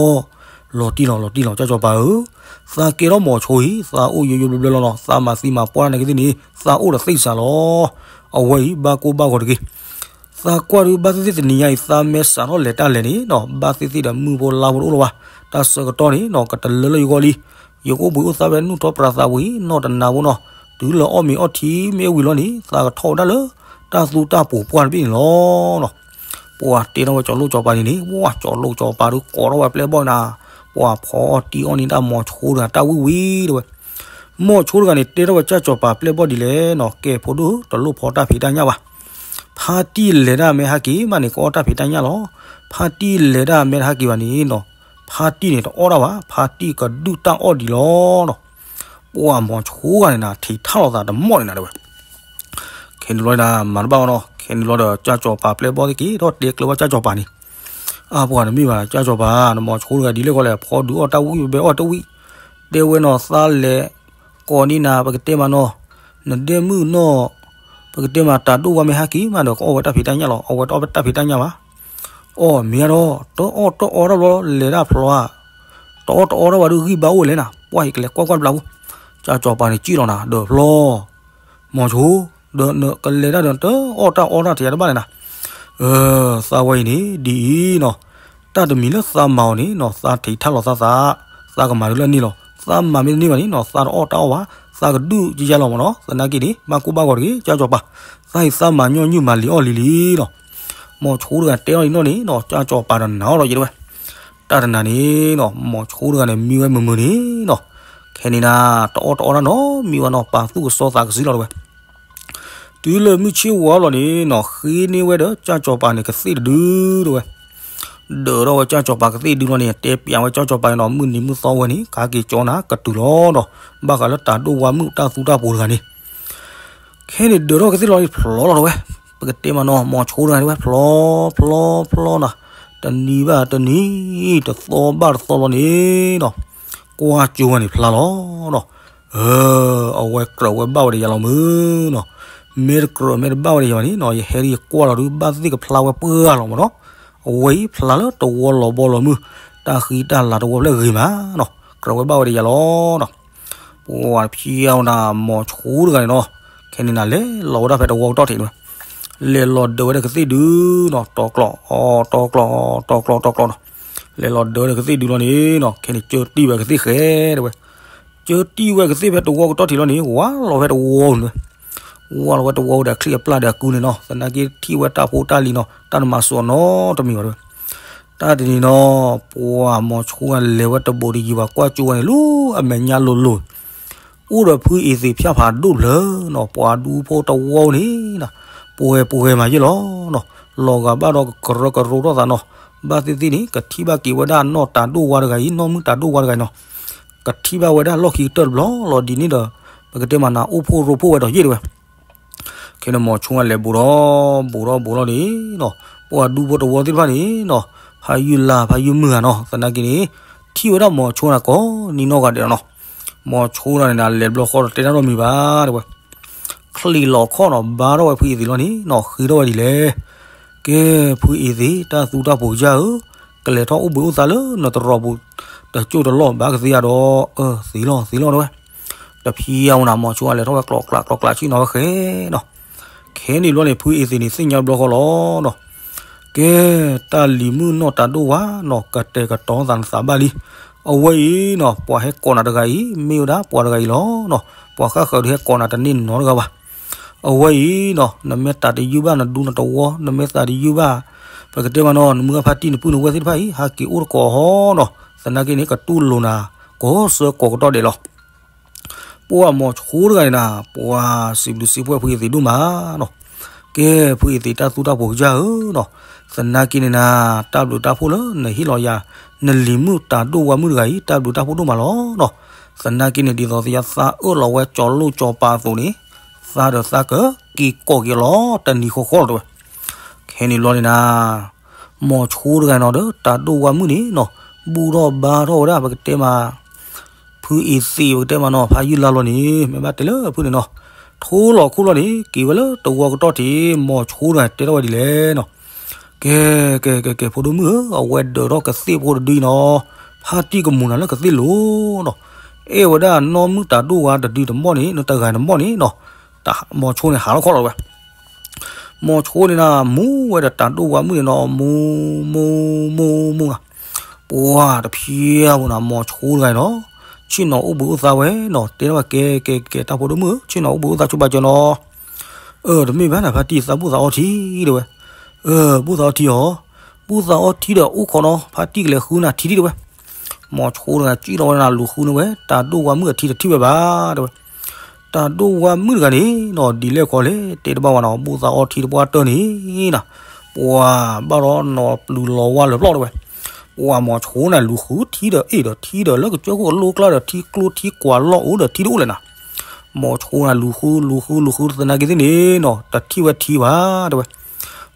လီၤတံၢ်လီၤ လီၤတံၢ်လီၤ ကၠၢ်စီၤပၤဧၢ, သးကဲထီၣ်မိၤဆိအံၤ သးအိၣ်ယိယိဘျၢဘျၢလီၤနီၤ သးမၤသံမၤပှၢ်တၢ်နာ်က့သ့ၣ်န့ၣ် သးအိၣ်ဒီးသ့ၣ်စးလီၤ. အဝဲအံၤ ဘၣ်ကိၢ်ဘၣ်ဂီၤတဂ့ၤ. သးကွၢ်ဒုးဘၣ်သ့ၣ်သ့ၣ်တနံၤညါအံၤ သးမဲစးထီၣ်လဲၤတၢ်လဲၤန့ၣ်နီၤ ဘၣ်သ့ၣ်သ့ၣ်ဒီးမုၢ်ဖိလါဖိတအိၣ်လၢၤဘၣ်. တၢ်ဆၢကတီၢ်န့ၣ်နီၤ ကတလၢလၢယဂီၢ်လံ. ယကအိၣ်ဘှံးအိၣ်သါဖဲနူၢ်ထီၣ်ပြးသးဝံၤ နီၢ်တနၤဖိနီၤ တုၤလၢအီၣ်မ့ၤအီထံမ့ၢ်ဝံၤလီၤန့ၣ် သးကထီၣ်ဝဲဒၣ်လၢ တၢ်သူတၢ်ပိၤပှၢ်တဘ့ၣ်န့ၣ်လီၤ. ပှၤတဲထီၣ်ဝဲကၠီၤလိၣ်ကၠီၤပၤန့ၣ်န့ၣ် ပှၤကၠီၤလိၣ်ကၠီၤပၤဒုးကိးထီၣ်ဝဲပျဲၢ်ဘီၣ်နၤ ပှၤဖီအီၣ်တံၢ်အီၣ်န့ၢ်တၢ်မိၤဆိတဂၤတၢ်ဝံၣ်ဝံၣ်တဲဝဲ. မိၤဆိတဂၤန့ၣ် တဲထီၣ်ဝဲကၠၢ်စီၤပၤပျဲၢ်ဘီၣ်ဒ်လဲၣ်နီၤ ကဲဖိဒိၣ်ဧၢ တလိၣ်ဖီတၢ်ဖံးတၢ်ညၣ်ဘၣ်. ဖါတံၢ်လဲၤတၢ်မ့ၢ်ဟဲက့ၤမးန့ၣ် ကအီၣ်တၢ်ဖံးတၢ်ညၣ်လီၤ. ဖါတံၢ်လဲၤတၢ်မ့ၢ်တဟဲက့ၤဘၣ်န့ၣ်နီၤ ဖါတံၢ်န့ၣ်တအီၣ်တၢ်ဘၣ် ဖါတံၢ်ကဒုၣ်တၢ်အီၣ်ဒံးလီၤနီၤ. ပှၤမိၤဆိဂၤန့ၣ်နၤ ထံးထါလိာ်သးတမီၢ်န့ၣ်နၤတဲဝဲ. ခဲန့ၣ်လီၤနၤ မၤတဘၣ်အီၤနီၤ ခဲန့ၣ်လီၤဒီး ကၠၢ်စီၤပၤပျဲၢ်ဘီၣ်သ့ၣ်က့ၤ ထီၣ်တဲကျၢၤဘၣ်ကၠၢ်စီၤပၤန့ၣ် အါပှၤနမ့ၢ်ဘၣ် ကၠၢ်စီၤပၤ နမိၤဆိတဂၤဒ်လဲၣ်ဃီလဲၣ် ဖီဒုးအီၣ်တၢ်ဝံၣ် ဘဲအီၣ်တၢ်ဝံၣ် တဲဝဲနီၤ သးလဲၤကိးန့ၢ်နၤ ပကတဲမးနီၤ နဒဲမုၣ်နီၤ ပကတဲမး တၤဒိၣ်ဝါမ့ၢ်ဟဲက့ၤမးဒီး ကအီၣ်ဝဲတၢ်ဖံးတၢ်ညၣ်လီၤ အဝဲတအီၣ်ဝဲတၢ်ဖံးတၢ်ညၣ်ဘၣ်. အီၣ်မ့ၢ်ဧါဒီး တအီၣ်တအီတၢ်ဘျီ လဲၤတၢ်ဖျီဧါ တအီၣ်တအီတၢ်ဘၣ်ဒုးဂံၢ်ဘါအိၣ်လဲၣ်နၤ ပှၤအံၤကလဲၤကွၢ်ကွၢ်တဘျီဖိ ကၠၢ်စီၤပၤန့ၣ်စံၣ်လီၤနၤ ဒီးဖျီ မိၤဆိ ဒီးနကလဲၤတၢ်ဒီး တအီၣ်တၢ်အီတၢ်တယၤတဘၣ်လဲၣ်နၤ. အၢ သးဝဲအံၤန့ၣ် ဒ်အံၤနီၤ တၢ်တမံၤလၢသးမၤအီၤန့ၣ်နီၤ သးထံးထါလိာ်သးသး သးကမၤဒ်လၢန့ၣ်လီၤ. သးမၤမ့ၢ်တန့ၢ်ဘၣ်န့ၣ်နီၤ သးတအီၣ်တၢ်အီၣ်ဘၣ် သးကဒုးယယါလီၤမးနီၤ. သနာ်က့န့ၣ် ဘၣ်ကိၢ်ဘၣ်ဂီၤတဂ့ၤ ကၠၢ်စီၤပၤ သးအံၤသးမၤညီနုၢ်မၤလံၤအီၣ်လံၤလံၤလီၤ. မိၤဆိတဂၤတဲအီၤလံနီၢ်န့ၣ်နီၤ ကၠၢ်စီၤပၤဒီးနာ်အီၤလီၤယဲတဲဝဲ တၢ်တနၤန့ၣ်နီၤ မိၤဆိတဂၤန့ၣ် မံဝဲမုာ်မုာ်န့ၣ်နီၤ ခဲန့ၣ်နၤ တအီၣ်တအီတၢ်နီတမံၤဘၣ်နီၤ ပာ်သူၣ်ကစီသးကစုလီၤတဲဝဲ. တုၤလၢမုၢ်ဆ့ၣ်ဝါလီၤန့ၣ်နီၤ ဃ့န့ၢ်ဝဲဒီးကၠၢ်စီၤပၤန့ၣ် ကသ့ၣ်တဒုတဲဝဲ. ဒၢးထီၣ်ဝဲကၠၢ်စီၤပၤကသ့ၣ်ဒုလီၤန့ၣ် တဲပျးဝဲကၠၢ်စီၤပၤန့ၣ်နီၤ မုၢ်နံၤမုၢ်သီဝဲန့ၣ် ကဟဲက့ၤကၠီနၤကတုၤလီၤနီၤ ဘၣ်ဃးလၢတၤဒိၣ်ဝါမုၣ်တၢ်သူတၢ်ပိၤတဂၤန့ၣ် ခဲန့ၣ်ဒၢးထီၣ်ကသ့ၣ်လီၤန့ၣ်ဖျိလီၤတဲဝဲ, ပကတဲမးနီၤ မိၤဆိတဂၤန့ၣ်ဝဲဖျိဖျိဖျိနီၤ, တနံၤဘၣ်တနံၤ, တသီဘၣ်တသီလီၤန့ၣ်နီၤ, ကွၢ်ကၠိဝဲန့ၣ်ဖျါလီၤနီၤ. အဝဲကြၢးဝဲဘၣ်ဝဲတယၤလီၤမုၢ်နီၤ, မ့ၢ်တကြၢးမ့ၢ်တဘၣ်ဝဲတယၤဘၣ်န့ၣ်နီၤ ယဟဲဒ်ယကွၢ်လီၤဒုး ဘၣ်သ့ၣ်ကဖျါဝဲပှၢ်လီၤမးနီၤ, အဝဲအံၤဖျါလၢတဝီလီၤဘီလီၤမုၢ်, တၢ်ဃံတၢ်လၤတဝီဖျၢၣ်ဂ့ၤမးနီၤ, ကြၢးဝဲဘၣ်ဝဲတယၤလီၤနီၤ. ပှၤတဖျါဝဲဒၣ်မိၤဆိတဂၤန့ၣ်နီၤ, ခဲန့ၣ်နၤလဲၤလီၤဝဲဒၣ်ဖဲတဝီကတီၢ်ထံးန့ၣ်ဝဲ, လဲၤလီၤဒၢးဝဲဒၣ်ကသ့ၣ်ဒုနီၤ, တီကျိး တီကျိး တီကျိး တီကျိး တီကျိးနီၤ, လဲၤလီၤဒၢးဝဲဒၣ်ကသ့ၣ်ဒုလီၤန့ၣ်နီၤ, ခဲန့ၣ်ကၢတံၢ်ဝဲကသ့ၣ်ဃဲတဲဝဲ, ကၢတံၢ်ဝဲကသ့ၣ်ဖဲတဝီကတီၢ်ထံးလီၤန့ၣ် ဝါလီၤဖဲတဝီန့ၣ်ဝဲ, ဝါလီၤဝဲတဝီဝဲဒီးချံအပျၢ်ဒီးအကုန့ၣ်နီၤ, သနာ်က့ထံၣ်ဝဲတၢ်ဖိတၢ်လံၤနီၤ တၢ်တမၤစၢၤနီတမံၤဘၣ်တဲဝဲ. တၢ်တနံၤနီၤ, ပှၤမိၤဆိဝဲလဲၤဝဲတဘူးတယံၤဘၣ် ကွၢ်ကၠိဝဲန့ၣ် လၢအမဲာ်ညါလိၤလိၤ, အိၣ်ဒီးဖုအ့သ့းဖၠၣ်ဖးဒိၣ်ဖျၢၣ်နီၤ, ပှၤဒူဖိတဝီန့ၣ်, ပှဲၤပှဲၤမးယ့ၢ်လီၤနီၤ, လီၤဂာ်ဘၣ်ဒီးကရၢကရိထီၣ်သးနီၤ, ဘၣ်သ့ၣ်သ့ၣ်န့ၣ် ကထံၣ်ဘၣ်က့ၤဝဲဒၣ်နီၢ်တၤဒိၣ်ဝါတဂၤအံၤ နီၢ်မုၣ်တၤဒိၣ်ဝါတဂၤအံၤနီၤ, ကထံၣ်ဘၣ်ဝဲဒၣ်လီၢ်ခံကတၢၢ်တဘျီလီၤဒ်န့ၣ်ဒီး, ပကတဲမးနၤအိၣ်ဖှိၣ်ရိဖှိၣ်ဝဲဒီးယ့ၢ်တဲဝဲ. ခဲန့ၣ်မိၤဆိဝဲလဲၤဘူးဒီး, ဘူးဒီးဘူးလီၤန့ၣ်နီၤ, ပှၤဒူဖိတဝီသ့ၣ်တဖၣ်န့ၣ်နီၤ, ဖးယုၢ်လါဖးယုၢ်မုၢ်ဂၤနီၤ, သနာ်က့န့ၣ်, ထံၣ်ဝဲဒၣ်မိၤဆိန့ၣ်ကိးနံၤနီၢ်ဂၤဒဲးလီၤနီၤ, မိၤဆိန့ၣ်န့ၣ် လဲၤတဘျီဃီဒီးတဲတၢ်နီတမံၤဘၣ်တဲဝဲ, ချံးလီၤခီၣ်နီၤ ဘါထီၣ်ဝဲဖုအ့သ့းလီၤန့ၣ်နီၤ ဃ့ထီၣ်ဝဲဒ်လဲၣ်. ကဲ, ဖုအ့သ့း တၢ်သူတၢ်ပိၤကစၢ်ဧၢ, ကလဲၤထီၣ်အိၣ်ဘှံးအိၣ်သါလၢနတရီးပူၤ တစိၢ်တလီၢ်ဘၣ်ကသ့ဧါဒီး, အၢ သ့လီၤသ့လီၤတဲဝဲ. တဖံယါဝဲနၤ မိၤဆိအလဲၤထီၣ်ဝဲကျိးကျးကျိးကျးဆ့ၣ်နီၤဝဲဃဲနီၤ. ခဲန့ၣ်ဘျီန့ၣ် ဖုအ့သ့းန့ၣ်သ့ၣ်ညါဘျီဃီလီၤနီၤ. ကဲ, တၢ်လံၤမုၣ်နီၢ်တၤဒိၣ်ဝါနီၤ ကတဲာ်ကတီၤသးနသးဘၣ်လံ. အဝဲအံၤနီၤ ပှၤဟဲကိးနၤတဂၤအံၤ မ့ၢ်ဝဲဒၣ်ပှၤတဂၤအံၤလီၤနီၤ. ပှၤဃၣ်ဃၢၤဒုးဟဲကိးနၤတန့ၢ်နီတဂၤဘၣ်. အဝဲအံၤနီၤ နမ့ၢ်သးတယုၢ်ဘၣ်နဒူနတဝီ နမ့ၢ်သးတယုၢ်ဘၣ် ပကတဲမးနီၤ နမုၢ်ဂၢ်ဖါတံၢ်နပုၢ်နဝဲၢ်သ့ၣ်တဖၣ်အံၤ ဟးက့ၤအိၣ်တကိးဟီနီၤ. သနာ်က့န့ၣ် ကတူၢ်လိာ်နၤ ကိးဆၢကိးကတီၢ်ဒဲးလီၤ. ပှၤမိၤဆိတဂၤန့ၣ်နၤ ပှၤစံးဘျုးစံးဖှိၣ်ဖုအ့သ့းဒိၣ်မးနီၤ. ကဲ ဖုအ့သ့းတၢ်သူတၢ်ပိၤကစၢ်ဧၢနီၤ. သနာ်က့န့ၣ်နၤ တၢ်ဘျုးတၢ်ဖှိၣ်လၢနဟ့ၣ်လီၤယၤ နလံၤမုၣ်တၤဒိၣ်ဝါမုၣ်တဂၤအံၤ တၢ်ဘျုးတၢ်ဖှိၣ်ဒိၣ်မးလီၤနီၤ. သနာ်က့န့ၣ် ဒ်သိးသယါသးအၢၣ်လီၤဝဲကၠီၤလိၣ်ကၠီၤပၤအသိးန့ၣ် သးဒီးသးကက့ၤကိးက့ၤလီၤ တနံၤဃီဃီလီၤတဲဝဲ. ခဲန့ၣ်ဘျီန့ၣ်နၤ မိၤဆိတဂၤနီၤဒီး တၤဒိၣ်ဝါမုၣ်န့ၣ်နီၤ ဘူၣ်ထီၣ်ဘါထီၣ်ဝဲဒၣ် ပကတဲမး ဖုအ့သ့း ပကတဲမးနီၤ ဖးယုၢ်လါလီၤန့ၣ် မ့ၢ်ဘၣ်တဲလၢဖုန့ၣ်နီၤ ထိလီၤခိၣ်လီၤန့ၣ် က့ၤဝဲလၢတဝီကတီၢ်ထံး မိၤဆိတဂၤတဲထီၣ်ဝဲဒ်လဲၣ်နီၤ. ကဲ ကဲ ကဲ ကဲ ဖိဒိၣ်မုၣ်ဧၢ အဝဲဒၢးထီၣ်ကသ့ၣ်ဖိတဒုနီၤ ဖါတံၢ်ကမူၤနၤလၢကသ့ၣ်လိၤနီၤ အဲၣ်ဝဲဒၣ်နီၢ်မုၣ်တၤဒိၣ်ဝါတဒုတမီၢ်န့ၣ် နတဂၤတမီၢ်န့ၣ်နီၤ မိၤဆိန့ၣ်ဟးထီၣ်ခီလီၤဝဲ မိၤဆိန့ၣ်နၤ မူဝဲဒီးတၤဒိၣ်ဝါမုၣ်န့ၣ်နီၤ မူ မူ မူ မူနီၤ ပှၤတဖျါဝဲနၤ မိၤဆိတဂၤအံၤနီၤ ဆ့ၣ်နီၤအိၣ်ဘှံးအိၣ်သါဝဲနီၤ တဲထီၣ်ဝဲ ကဲ ကဲ ကဲ တၢ်ဖိဒိၣ်မုၣ်ဧၢ ဆ့ၣ်နီၤအိၣ်ဘှံးအိၣ်သါဆိဘၣ်ကၠီနီၤ အၢ တမ့ၢ်ဘၣ်နၤ ဖါတံၢ်သးဘူၣ်သးအီထံတဲဝဲ အၢ ဘူၣ်သးအီထံအီၤ ဘူၣ်သးအီထံဒီးအိၣ်ခိးနီၤ ဖါတံၢ်ကလဲၤဃုနၤထံတဲဝဲ မိၤဆိတဂၤစံၣ်ထီၣ်ဝဲနၤလူၤဃုန့ၢ်ဝဲ တၤဒိၣ်ဝါမုၣ်အထံတထံၣ်ဝဲဘၣ်တဲဝဲ တၤဒိၣ်ဝါမုၣ်တဂၤန့ၣ်နီၤ ဒ်လဲၣ်ခီလဲၣ် တဲတဘၣ်ဝဲနီၤ ဘူၣ်သးအီထံတပှၢ်တၢၢ်န့ၣ်နီၤ ပှၤဘၣ်ဒီးနီၤပျုၤလီၤဝါလၢာ်ပျီၢ်တဲဝဲ ပှၤမိၤဆိန့ၣ်လူၤဃုထံဒီးအ့ၣ်ဒီးထံဒီး လၢကစၢၢ်ခိၣ်ကလိကျါဒီးထံကျိထံကွၢ်လီၢ်အိၣ်ဒီးထံတအိၣ်လဲၣ်နၤ မိၤဆိန့ၣ်လူၤဃုလူၤဃုလူၤဃုသနာ်က့သ့ၣ်န့ၣ်နီၤ တထံၣ်ဝဲထံဘၣ်တဲဝဲ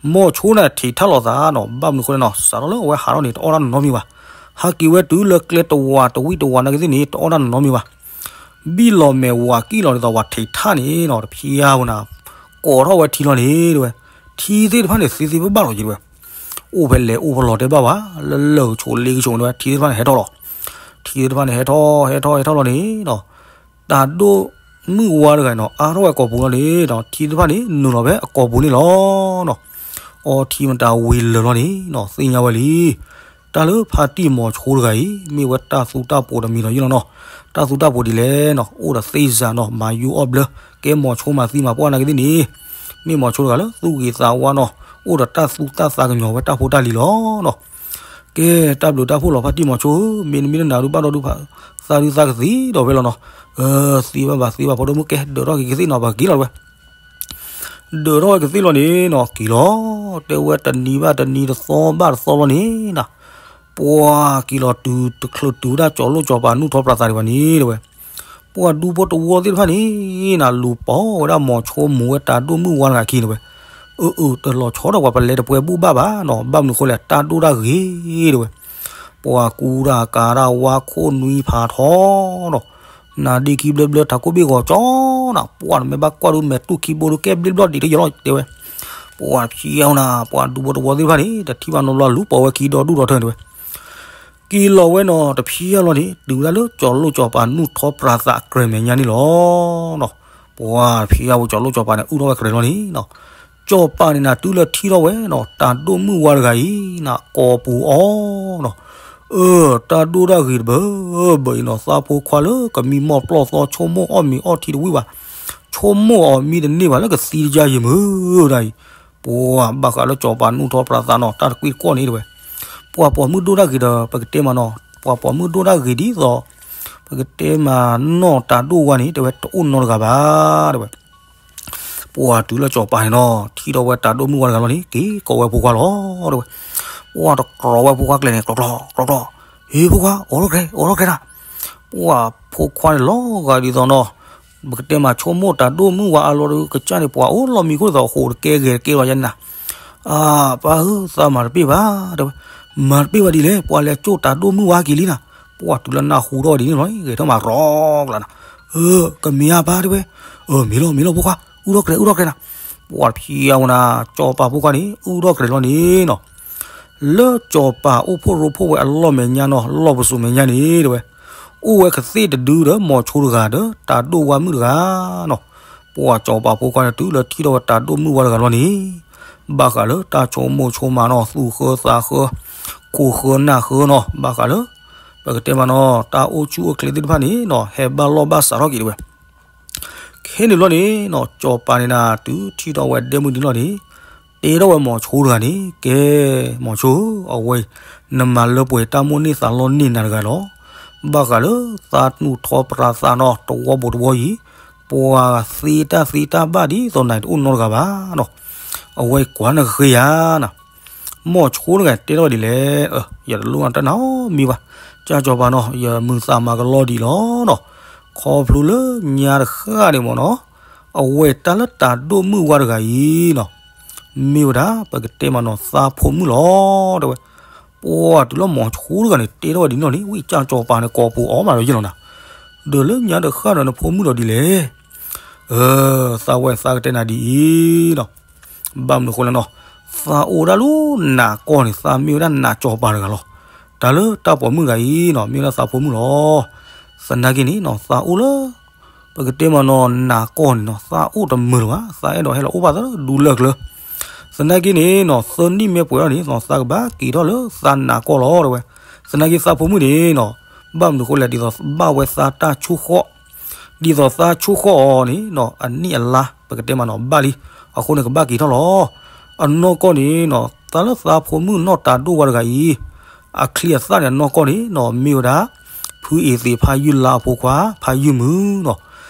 မိၤဆိန့ၣ်ထံးထၣ်လိာ်သးနီၤ ဘၣ်မနုၤဃိလဲၣ်နီၤ စးထီၣ်လၢအဝဲဟးထီၣ်န့ၣ် တအီၣ်တၢ်နီတမံၤဘၣ် ဟးက့ၤဝဲတုၤလၢကျဲတဝာ်တဝံၣ်တဝာ်နာ်က့သ့ၣ်န့ၣ် တအီၣ်တၢ်နီတမံၤဘၣ် ဘံၣ်လီၤမဲာ်ဝးကံၣ်လီၤဒ်သိးဝဲထံးထၣ်န့ၣ်နီၤ တဖျါဝဲနၤ ကိးထီၣ်ဝဲထံလီၤန့ၣ်တဲဝဲ ထံသ့ၣ်တဖၣ်န့ၣ်သ့သ့ဘၣ်ဘၣ်လီၤယတဲဝဲ အိၣ်ဖဲလဲၣ်အိၣ်ဖဲလဲၣ်တဲဘၣ်ဝဲ လၢလၢာ်ကဆိးလ့ကဆိးတဲဝဲ ထံသ့ၣ်တဖၣ်န့ၣ်ဟဲထီၣ်လီၤ ထံသ့ၣ်တဖၣ်န့ၣ်ဟဲထီၣ်ဟဲထီၣ်ဟဲထီၣ်လီၤန့ၣ်နီၤ တၤဒိၣ်မုၣ်ဝါတဂၤနီၤ အါထီၣ်ဝဲကိာ်ပူၤလီၤန့ၣ်နီၤ ထံသ့ၣ်တဖၣ်န့ၣ်နုာ်လီၤဖဲအကိာ်ပူၤန့ၣ်လီၤနီၤ အီထံမတၤဝံၤလၢာ်လီၤန့ၣ်နီၤ သ့ၣ်ညါဝဲလံ တၢ်လၢဖါတံၢ်မိၤဆိတဂၤအံၤ မ့ၢ်ဝဲတၢ်သူတၢ်ပိၤတမံၤဒီးယ့ၢ်လီၤနီၤ တၢ်သူတၢ်ပိၤဒ်လဲၣ်နီၤ အိၣ်ဒီးသ့ၣ်စၤနီၤ မၤယူၤအီၣ်ဘျၢ ကဲမိၤဆိမၤသံမၤပှၢ်နာ်က့သ့ၣ်န့ၣ် မ့ၢ်မိၤဆိတဂၤလၢသူၣ်ဂ့ၤသးဝါနီၤ အိၣ်ဒီးတၢ်သူၣ်တၢ်သးကညီၤဝဲတၢ်ဖိတၢ်လံၤလီၤနီၤ ကဲ တၢ်ဘျုးတၢ်ဖှိၣ်လီၤဖါတံၢ်မိၤဆိဧၢ မ့တမ့ၢ်လၢနၤဒုးဘၣ်ဒီးဒုး သးဒုးသးကသံဒီးဝဲလီၤနီၤ သံဘၣ်ဘၣ်သံဘၣ်ဖိဒိၣ်မုၣ်ကဲ ဒၢးထီၣ်က့ၤကသ့ၣ်နီၤ ပှၤက့ၤလီၤတဝဲ ဒၢးထီၣ်ဝဲကသ့ၣ်လီၤန့ၣ်နီၤ က့ၤလီၤ တဲဝဲတနံၤဘၣ်တနံၤ တသီဘၣ်တသီလီၤန့ၣ်နီၤ ပှၤက့ၤလီၤတုၤတချုးတုၤဝဲဒၣ်ကၠီၤလိၣ်ကၠီၤပၤနူၢ်ထီၣ်ပြးသးဒံးဘၣ်န့ၣ်တဝဲ ပှၤဒူဖိတဝီသ့ၣ်တဖၣ်န့ၣ် နလူၤပိာ်ဝဲဒၣ်မိၤဆိမိၢ်ဝဲတၢ်ဒိၣ်မုၢ်ဝါတဂၤခံတဲဝဲ, အၢ အၢ တလီၤဆီဒီးပှၤပလဲၤတပှဲၤဘူၣ်ဘၣ်ဘၣ်နီၤ, ဘၣ်မနုၤဃိလဲၣ် တၢ်ဒိၣ်တၢ်ဂ့ၤတဲဝဲ, ပှၤကူတၢ်ကၤတၢ်ဝါခိၣ်နွံဖးထီဒီး နၤဒ့ခံဘျၢဘျၢထးခိၣ်ဘ့ၣ်ဂီၤကၠီနီၤ, ပှၤတမ့ၢ်ဘၣ်ကွၢ်ဒုးမဲာ်တူၢ်ခံဘိဒုးကဲဘျ့ဘျီၣ်ဒံးတယီၤလီၤတဲဝဲ, ပှၤဖံးအီနၤ ပှၤဒူဖိတဝီသ့ၣ်တဖၣ်န့ၣ် တထံၣ်ဘၣ်နီတဘျီလူၤပိာ်ဝဲခံဒီဒူၣ်ဒီထၢန့ၣ်တဲဝဲ က့ၤလီၤဝဲနီၤ တဖံးအါလီၤန့ၣ် တုၤဝဲဒၣ်လၢကၠီၤလိၣ်ကၠီၤပၤနူၢ်ထီပြးသးအကြဲးမဲာ်ညါန့ၣ်လီၤ. ပှၤဖံးအါဝဲကၠီၤလိၣ်ကၠီၤပၤန့ၣ် အုၣ်ထီၣ်ဝဲကြဲးလီၤန့ၣ်နီၤ, ကၠီၤပၤန့ၣ်နၤတုၤလၢထံၣ်ထီၣ်ဝဲနီၤ တၢ်ဒိၣ်မုၢ်ဝါတဂၤအံၤနၤ ကိးပူၤအီၤနီၤ, အၢ တၢ်ဒိၣ်တၢ်ဂ့ၤတဘၢဘၢအံၤနီၤ, သးဖိခွါလၢကမံမီၢ်ပျီၢ်သီဆိကမိၣ်အီၣ်မ့ၤအီထံတဝံၣ်ဘၣ်, ဆိကမိၣ်အီၤမံတန့ၢ်ဘၣ်လၢကသံတယါယံၤမုၢ်ဒၣ်အံၤ, ပှၤဘၣ်ဃးလၢကၠီၤပၤနူၢ်ထီပြးသးနီၤ တၢ်တကွံတကွီၢ်န့ၣ်တဲဝဲ, ပှၤပိာ်မုၣ်ဒိၣ်တၢ်ဂ့ၤဒီး ပကတဲမးနီၤ ပှၤပိာ်မုၣ်ဒိၣ်တၢ်ဂ့ၤဒ်သိး ပကတဲမးနီၤ တၢ်ဒိၣ်ဝါန့ၣ် တဲဝဲတအိၣ်နီတဂၤဘၣ်တဲဝဲ ပှၤတုၤလၢကၠီၤပၤန့ၣ်နီၤ ထံၣ်ထီၣ်ဝဲတၢ်ဒိၣ်မုၢ်ဝါတဂၤလီၤန့ၣ် က့ၤကိးဝဲဖိခွါလီၤတဲဝဲ, ပှၤတကြီၤဝဲဖိခွါကျဲန့ၣ် ကျီကျီကျီကျီ, ဟ့ၣ်ဖိခွါ အိးထီၣ်ကြဲး အိးထီၣ်ကြဲးနၤ, ပှၤဖိခွါန့ၣ်လီၤဂာ်ဒ်သိးနီၤ ပကတဲမးဆိကမိၣ်တၢ်ဒိၣ်မုၢ်ဝါအါလီၤဒီးကစၢ်န့ၣ် ပှၤအိၣ်လီၤမံၤခိၣ်ဒ်သိးအဃိတကဲဂဲၤတကဲလီၤယါန့ၣ်နၤ, အၢ ပၢ်ဧၢ သးမၤတပ့ၢ်ဘၣ်တဲဝဲ, မၤတပ့ၢ်ဘၣ်ဒ်လဲၣ် ပှၤလဲၤကၠိၣ်တၢ်ဒိၣ်မုၢ်ဝါက့ၤလံနၤ, ပှၤတုၤလၢနၢ်ဟူထီၣ်ဒ်န့ၣ်လီၤ ဂဲၤထီၣ်မးရီကျါနၤ, အၢ ကမ့ၢ်အါပၢ်တဲဝဲ, အၢ မ့ၢ်လီၤမ့ၢ်လီၤဖိခွါ အုၣ်ထီၣ်ကြဲး အုၣ်ထီၣ်ကြဲးနၤ, ပှၤဖံးအါဝဲနၤ ကၠီၤပၤဖိခွါန့ၣ် အုၣ်ထီၣ်ကြဲးလီၤန့ၣ်နီၤ လၢကၠီၤပၤအိၣ်ဖှိၣ်ရိဖှိၣ်ဝဲအလီၢ်မဲာ်ညါနီၤ လီၢ်ပစိာ်မဲာ်ညါန့ၣ်တဲဝဲ, အိၣ်ဝဲကသ့ၣ်တဒုဒီးမိၤဆိတဂၤဒီးတၢ်ဒိၣ်ဝါမုၣ်တဂၤနီၤ, ပှၤကၠီၤပၤဖိခွါန့ၣ်တုၤလၢထံၣ်ထီၣ်ဝဲတၢ်ဒိၣ်မုၢ်ဝါတဂၤလီၤန့ၣ်, ဘၣ်ဃးလၢတၢ်ဆိကမိၣ်ဆိကမးနီၤ သူၣ်ဃၢသးဃၢ ခိၣ်ဃၢနၢ်ဃၢနီၤ ဘၣ်ဃးလၢ ပကတဲမးနီၤ တၢ်အိၣ်ဆူၣ်အိၣ်ချ့သ့ၣ်တဖၣ်န့ၣ်နီၤ ဟဲဘၣ်လီၢ်ဘၣ်စးထီၣ်က့ၤတဲဝဲ ခဲန့ၣ်ဘျီန့ၣ်နီၤ ကၠီၤပၤန့ၣ်နၤ တုၤထံၣ်ထီၣ်ဝဲဒဲမုၢ်ဒံးလီၤန့ၣ် တဲထီၣ်ဝဲမိၤဆိတဂၤန့ၣ် ကဲ မိၤဆိဧၢ အဝဲအံၤ နမၤလၢပှဲၤတၢ်မိၣ်န့ၢ်သးလီန့ၢ်နၤတဂၤလီၤ. ဘၣ်ဃးလၢသးနူၢ်ထီပြးသးနီၤ တဝီပူၤတဝီအံၤ ပှၤသ့တၢ်သ့တၢ်ဘၣ်ဒ်သိးနၤတအိၣ်နီတဂၤဘၣ်နီၤ အဝဲကွၢ်နဃ့ယၤနၤ မိၤဆိတဂၤတဲထီၣ်ဝဲဒ်လဲၣ်, ယတလိၣ်နတၢ်နၤမံၤဘၣ်, ကၠၢ်ကၠီၤပၤနီၤ ယမုာ်သးမၤကလီဒံးလီၤနီၤ, ခီဖျိလၢညါတဃၣ်န့ၣ်မ့ၢ်နီၤ, အဝဲတၢ်လၢတၢ်ဒိၣ်မုၢ်ဝါတဂၤအံၤနီၤ, မ့ၢ်ဝဲဒၣ် ပကတဲမးနီၤ သးဖိမုၣ်လီၤ တဲဝဲ, ပှၤတုၤလၢမိၤဆိတဂၤန့ၣ် တဲထီၣ်ဝဲဒ်န့ၣ်လီၤန့ၣ် ဝံၣ်ကၠၢ်ကၠီၤပၤန့ၣ် ကိးပူၤအီၤမးဒီးယဲၢ်လီၤနၤ, ဒီးလၢညါတဃၣ်ဒီးနဖိမုၣ်ဒီးဒ်လဲၣ် အၢ သးဝဲသးကတဲနၤဒ်အံၤနီၤ, ဘၣ်မနုၤဃိလဲၣ်နီၤ, သးအိၣ်ဒၣ်လၢနးကီၢ်န့ၣ် သးမ့ၢ်ဝဲဒၣ်နးကၠီၤပၤတဂၤလီၤ. တၢ်လၢတၢ်ပိာ်မုၣ်တဂၤအံၤနီၤ မ့ၢ်ဝဲဒၣ်သးဖိမုၣ်လီၤ. သနာ်က့န့ၣ်နီၤ သးအိၣ်လၢ ပကတဲမးနီၤ နးကီၢ်န့ၣ်နီၤ သးအိၣ်တမုာ်လၢၤဘၣ်, သးအဲၣ်ဒိးဟဲလီၤအိၣ်ဘၣ်သးလၢဒူလၢၢ်ကျၢၤ. သနာ်က့န့ၣ်နီၤ သၢနံၣ်မ့ၢ်ပှဲၤထီၣ်န့ၣ်နီၤ သးကဘၣ်က့ၤထီၣ်လၢသးနးကီၢ်လီၤ တဲဝဲ. သနာ်က့သးဖိမုၣ်န့ၣ်နီၤ ဘၣ်မနုၤဃိလဲၣ် ဒ်သိးဘၣ်ဝဲသးတၢ်ဆိၣ်ဃီၣ် ဒ်သိးသးဆိၣ်ဃီၣ်အီၤန့ၣ်နီၤ အနံၣ်အလါ ပကတဲမးနီၤ ဘၣ်လံ. အဃိန့ၣ်ကဘၣ်က့ၤထီၣ်လီၤ. အနီၢ်ကီၢ်န့ၣ်နီၤ သးလၢသးဖိမုၣ်နီၢ်တၢ်ဒိၣ်ဝါတဂၤအံၤ အချံအသၣ်န့ၣ် အနီၢ်ကီၢ်န့ၣ်နီၤ မ့ၢ်ဝဲဒၣ် ဖုအ့ၤသ့းဖးယုၢ်လါအဖိခွါ ဖးယုၢ်မုၣ်နီၤ.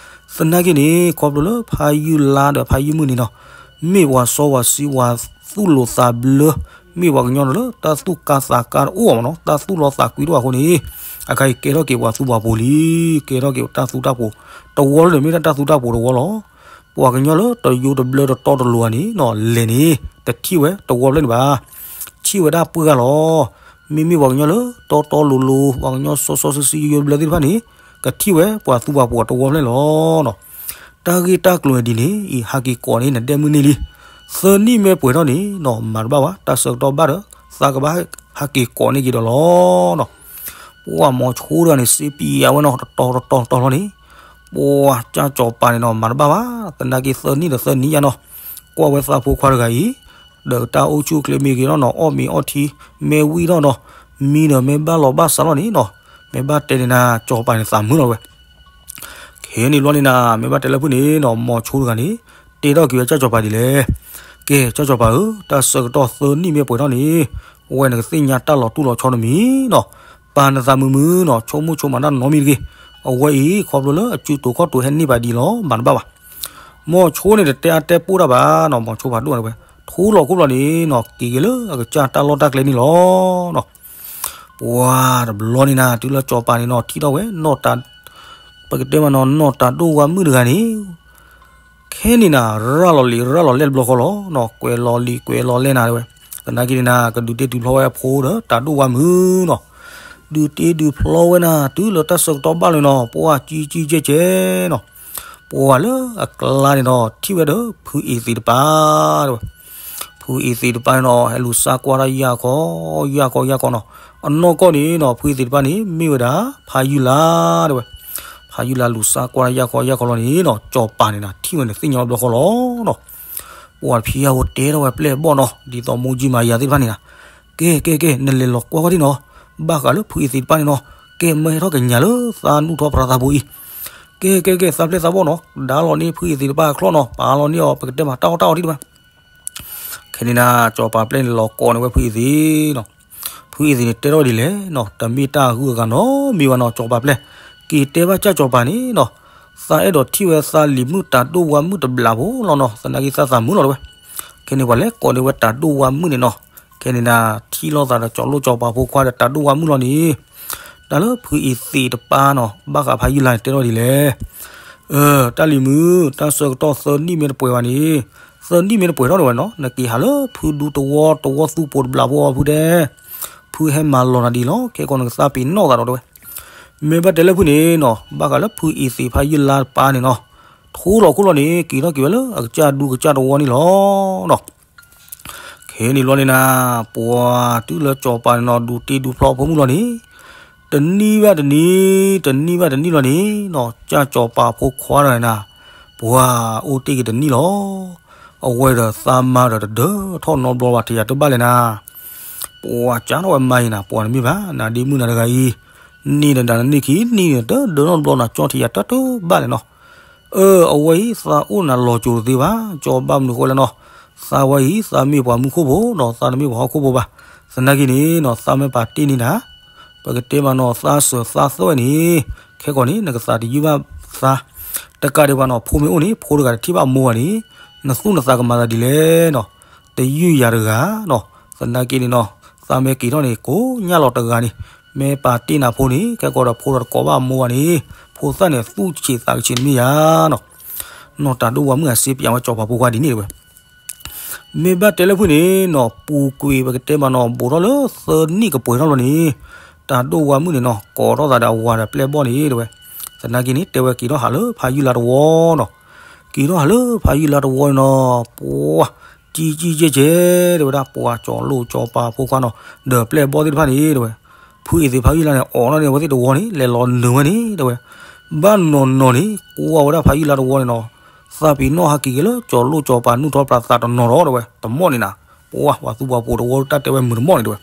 သနာ်က့န့ၣ် ခီဖျိလၢဖးယုၢ်လါဒီးဖးယုၢ်မုၣ်န့ၣ်နီၤ မ့ၢ်ပှၤစီပှၤဆှံ ပှၤသူၣ်လိၤသးဘျၢ မ့ၢ်ပှၤကညီဒီးလၢတၢ်သူၣ်ကါသးကါတအိၣ်ဘၣ်မးနီၤ တၢ်သူၣ်လီသးကွံတအိၣ်အဃိန့ၣ် အခါအံၤကဲထီၣ်က့ၤပှၤသူပှၤပိာ်လံ. ကဲထီၣ်က့ၤတၢ်သူတၢ်ပိာ်တဝီလၢန့ၣ် မ့ၢ်ဒၣ်တၢ်သူတၢ်ပိာ်တဝီလီၤ. ပှၤကညီလၢတယိတဘျၢတတီတလိၤဧါန့ၣ်နီၤ လဲၤန့ၣ် တထံၣ်ဝဲတဝီဖျၢၣ်န့ၣ်ဘၣ်. ထံၣ်ဝဲဒၣ်ပှၢ်ဂၤလီၤ. မ့မ့ၢ်ပှၤကညီလၢတီတီလိၤလိၤ ပှၤကညီစီစီဆှံဆှံယိယိတဘျၢသ့ၣ်တဖၣ်န့ၣ် ကထံၣ်ဝဲပှၤသူပှၤပိာ်တဝီဖျၢၣ်န့ၣ်လီၤ. တၢ်ဂ့ၢ်တၢ်ကျိၤဒ်န့ၣ်အံၤ ဟးက့ၤကိးန့ၢ်နဒဲမုၢ်နံၤလံ. သၢနံၣ်မ့ၢ်ပှဲၤထီၣ်န့ၣ်နီၤ မၤတဘၣ်ဘၣ် တၢ်ဆၢကတီၢ်ဘၣ်ဒီး သးကဘၣ်ဟးက့ၤကိးန့ၢ်က့ၤဒီးလီၤနီၤ. ပှၤမိၤဆိတဂၤန့ၣ် စ့ပံယၤဝဲနီၤ တတီၤတတီၤတတီၤလီၤန့ၣ် ပှၤကၠၢ်ကၠီၤပၤန့ၣ်နီၤ မၤတဘၣ်ဘၣ် သနာ်က့သၢနံၣ်ဒီးသၢနံၣ်ယါနီၤ ကွၢ်ဝဲသးဖိခွါတဂၤအံၤ ဒီးတၢ်အိၣ်ဆူၣ်အိၣ်ချ့မ့ၢ်ဂ့ၤနီၤနီၤ အီၣ်မ့ၤအီထံ မ့ၢ်ဝံၣ်ထီၣ်နီၤ မံဒီးမ့ၢ်ဘၣ်လီၤဘၣ်စးလီၤန့ၣ်နီၤ မ့ၢ်ဘၣ်တဲန့ၣ်နၤ ကၠီၤပၤန့ၣ်သးမုာ်လီၤဝဲ ခဲန့ၣ်ဘျီန့ၣ်နၤ မ့ၢ်ဘၣ်တဲလၢဖုၣ်န့ၣ်နီၤ မိၤဆိတဂၤန့ၣ် တဲထီၣ်က့ၤဝဲကၠၢ်ကၠီၤပၤဒ်လဲၣ်. ကဲ ကၠၢ်ကၠီၤပၤဧၢ တၢ်ဆၢကတီၢ်သၢနံၣ်မ့ၢ်ပှဲၤထီၣ်န့ၣ် ဝဲနကသ့ၣ်ညါတၢ်လီၤတူၢ်လီၤဆီတမံၤနီၤ ပာ်နသးမုာ်မုာ်နီၤ ဆိကမိၣ်ဆိကမးတၢ်နီတမံၤတဂ့ၤ. အဝဲအံၤ ခီဖျိလၢအစုတိာ်ခီၣ်တိာ်ဟဲန့ၢ်ဘၣ်ဒံးလီၤ မၤတဘၣ်ဘၣ် မိၤဆိန့ၣ် တတဲအါတဲပိၢ်တၢ်ဘၣ်နီၤ မိၤဆိဖးဒိၣ်ဝဲ ထူလီၤခိၣ်ဘျီန့ၣ်နီၤ က့ၤက့ၤလၢအကစၢ်တၢ်လီၢ်တၢ်ကျဲန့ၣ်လီၤနီၤ. ပှၤတဘျီန့ၣ်နၤ တုၤလၢကၠီၤပၤန့ၣ်နီၤ ထံၣ်ထီၣ်ဝဲနီၢ်တၢ် ပကတဲမးနီၤ နီၢ်တၢ်ဒိၣ်ဝါမုၣ်တဂၤန့ၣ် ခဲန့ၣ်နၤ ရၤလီၤလံာ်ရၤလီၤလဲၢ်တဘျီဃီလီၤနီၤ, ကွဲးလီၤလံာ်ကွဲးလီၤလဲၢ်နၤတဲဝဲ. သနာ်က့န့ၣ်နၤ ကဒုးတ့ဒုးဖျီဝဲအဖိဒီး တၢ်ဒိၣ်ဝါမုၣ်နီၤ, ဒုးတ့ဒုးဖျီဝဲနၤ တုၤလၢတၢ်ဆၢကတီၢ်ဘၣ်လံနီၤ, ပှၤကံကံကဲကဲနီၤ, ပှၤလၢအကျါန့ၣ်နီၤ ထံၣ်ဝဲဒီးဖုအ့ၤသ့းတပၤတဲဝဲ. ဖုအ့ၤသ့းတပၤန့ၣ်နီၤ ဟဲလူၤစါကွၢ်တၢ်ယၢ်ခီ ယၢ်ခီ ယၢ်ခီနီၤ, အနီၢ်ကီၢ်န့ၣ်နီၤ ဖုအ့ၤသ့းတပၤန့ၣ် မ့ၢ်ဝဲဒၣ် ဖါယုၢ်လါတဲဝဲ. ဖါယုၢ်လါလူၤစါကွၢ်တၢ်ယၢ်ခီ ယၢ်ခီလီၤန့ၣ်နီၤ စီၤပၤန့ၣ်နၤ ထံၣ်ဝဲန့ၣ်သ့ၣ်ညါဘျီဃီလီၤနီၤ. ပှၤဖံးယၢ်ဖိတဲထီၣ်ဝဲပျဲၢ်ဘီၣ်နီၤ ဒ်သိးမိၢ်ကၠံမၤယၤသ့ၣ်တဖၣ်န့ၣ်နၤ, ကဲ ကဲ ကဲ နလဲၤလီၤကွၢ်ကွၢ်ဒံနီၤ, ဘၣ်ဃးလၢဖုအ့ၤသ့းတပၤန့ၣ်နီၤ, ကဲမၢဟဲထီၣ်ကညးလၢသးနူၢ်ထီၣ်ပြးသးပူၤအံၤ, ကဲ ကဲ ကဲ သးပျဲၢ်သးဘီၣ်နီၤ ဒါလီၤန့ၢ်ဖုအ့ၤသ့းတပၤအချီၣ်နီၤ ပာ်လီၤန့ၢ်အီၤ ပကတဲမးတၢ်အီၣ်တၢ်အီဒံးတဘၣ်. ခဲန့ၣ်နၤ စီၤပၤပျဲၢ်န့ၣ်လီၤကိးန့ၢ်ဝဲဖုအ့ၤသ့းနီၤ, ဖုအ့ၤသ့းန့ၣ်တဲထီၣ်ဒ်လဲၣ်နီၤ တမ့ၢ်တၢ်ဂုၤအဂၤနီတမံၤဘၣ်နီၤ စီၤပၤပျဲၢ်, က့ၤတဲဘၣ်ကၢ်စီၤပၤန့ၣ်နီၤ, သးအဲၣ်ဒိးထံၣ်ဝဲသးလံၤမုၣ်တၢ်ဒိၣ်ဝါမုၣ်တဘျးဖိလီၤနီၤ သနာ်က့သးသးမုာ်လီၤတဲဝဲ. ခဲန့ၣ်ပှၤလဲၤကိးန့ၢ်ဝဲတၢ်ဒိၣ်ဝါမုၣ်န့ၣ်နီၤ, ခဲန့ၣ်နၤ ထံၣ်လိာ်သးဒီးစီၤလိၣ်စီၤပၤဖိခွါဒီးတၢ်ဒိၣ်ဝါမုၣ်လီၤန့ၣ်, တၢ်လၢဖုအ့ၤသ့းတပၤနီၤ ဘၣ်ဃးဖါယုၢ်လါန့ၣ်တဲထီၣ်ဒ်လဲၣ် တၢ်လံၤမုၣ် တၢ်ဆၢကတီၢ်သၢနံၣ်မ့ၢ်တပှဲၤဘၣ်န့ၣ်, သၢနံၣ်မ့ၢ်တပှဲၤထီၣ်တဲဝဲနီၤ နက့ၤဟးလၢဖုဒူသဝီသဝီသူပိာ်တဘျးဖိအီၤဖုတဲ, ဖုဟဲမၤလီၤနၤဒ်လီၤ ခဲကီးနကသးပ့ၤနီၣ်သးဒီးတဲဝဲ. မ့ၢ်ဘၣ်တဲလၢဖုန့ၣ်နီၤ ဘၣ်ဃးလၢဖုအ့ၤသ့းဖါယုၢ်လါတပၤန့ၣ်နီၤ, ထိလီၤခိၣ်လီၤန့ၣ် က့ၤထီၣ်က့ၤဝဲလၢအကစၢ်ဒူကစၢ်သဝီန့ၣ်လီၤနီၤ. ခဲန့ၣ်လီၤန့ၣ်နၤ, ပှၤတုၤလၢစီၤပၤန့ၣ်နီၤ ဒုးတ့ဒုးဖျီဖိမုၣ်လီၤန့ၣ်, တနံၣ်ဘၣ်တနံၣ်, တနံၣ်ဘၣ်တနံၣ်လီၤန့ၣ်နီၤ, ကၢ်စီၤပၤဖိခွါတဂၤန့ၣ်နၤ, ပှၤအိၣ်တ့ၢ်က့ၤတနံၣ်လီၤ. အဝဲဒီးသးမါဒီးတဒၢထီၣ်နီတဘျီဘၣ် ထံၣ်ယၤတဘၣ်လဲၣ်နၤ. ပှၤကၢ်ထီၣ်ဝဲမါအံၤနၤ, ပှၤတမ့ၢ်ဘၣ်, နၤဒ့မုၣ်နၤတဂၤအံၤ, န့ၣ်ဒီးနၤနန့ၢ်ခံနံၣ်န့ၣ် တဒၢထီၣ်နီတဘျီနၤ ကၠီထံၣ်ယၤတၢ်တဘၣ်လဲၣ်နီၤ. အၢ အဝဲအံၤ သးအိၣ်နၤလီၤစိၤတသ့ဘၣ်, ကၠီဘၣ်မနုၤဃိလဲၣ်နီၤ, သးဝဲအံၤ သးမ့ၢ်ပှၤမူခိၣ်ဖိနီၤ, သးတမ့ၢ်ပှၤဟီၣ်ခိၣ်ဖိဘၣ်. သနာ်က့န့ၣ်နီၤ သးမ့ၢ်ပာ်တ့ၢ်န့ၢ်နၤ, ပကတဲမးနီၤ သးစၢၤသးသွဲၣ်န့ၣ်, ခဲကီးန့ၣ် နကသးတယုၢ်ဘၣ်သး, တကးဒံးဘၣ်နီၤ ဖိမ့ၢ်အိၣ်န့ၣ် ဖိတဂၤတထံၣ်ဘၣ်မိၢ်ဘၣ်န့ၣ်, နသူၣ်နသးကမၤသးဒ်လဲၣ်နီၤ, တယုၢ်ယၤတဂၤနီၤ. သနာ်က့န့ၣ်နီၤ သးမ့ၢ်က့ၤထီၣ်န့ၣ် ကိးညါလီၤတဂၤန့ၣ်, မ့ၢ်ပာ်တ့ၢ်နၤဖိန့ၣ် ခဲကီးဒီးဖိဒီးတကိးဘၣ်မိၢ်ဘၣ်န့ၣ်, ဖိသၣ်န့ၣ် သူၣ်ဆံးသးကဆံးတမ့ၢ်ယၤနီၤ. နီၢ်တၢ်ဒိၣ်ဝါမုၣ်အစ့ပၠးဝဲစီၤပၤဖိခွါဒ်န့ၣ်တဲဝဲ. မ့ၢ်ဘၣ်တဲလၢဖုန့ၣ်နီၤ ပူၤကွံာ်ပကတဲမးနီၤ ဘူးထီၣ်လၢသၢနံၣ်ကပှဲၤထီၣ်လီၤန့ၣ်, တၢ်ဒိၣ်ဝါမုၣ်န့ၣ်နီၤ ကိးထီၣ်သးဒီးအဝၤဒီးပျဲၢ်ဘီၣ်န့ၣ်တဲဝဲ. သနာ်က့န့ၣ် တဲဝဲက့ၤထီၣ်ဟးလၢဖါယုၢ်လါတဝီနီၤ. က့ၤထီၣ်ဟးလၢဖါယုၢ်လါတဝီန့ၣ်နီၤ ပှၤ ကံကံကဲကဲ တဲဝဲဒၣ် ပှၤစီၤလိၣ်စီၤပၤဖိခွါနီၤ ဒီးပျဲၢ်ဘီၣ်သ့ၣ်တဖၣ်န့ၣ်တဲဝဲ. ဖုအ့ၤသ့းဖါယုၢ်လါန့ၣ် အိးထီၣ်န့ၢ်အဝဲသ့ၣ်တဝီန့ၣ် လဲၤလီၤနုာ်ဝဲန့ၣ်တဲဝဲ. ဘၣ်နီၢ်နီၢ်န့ၣ် ကွၢ်ဝဲဒၣ်ဖါယုၢ်လါတဝီန့ၣ်နီၤ, သးပ့ၤနီၣ်ဟးက့ၤက့ၤလၢစီၤလိၣ်စီၤပၤနူၢ်ထီၣ်ပြးသးတနီၤဒီးတဲဝဲ တမီၣ်န့ၣ်နၤ, ပှၤ ပှၤသူပှၤပိာ်တဝီတၢ်တဲဝဲမုာ်တမီၣ်န့ၣ်တဲဝဲ.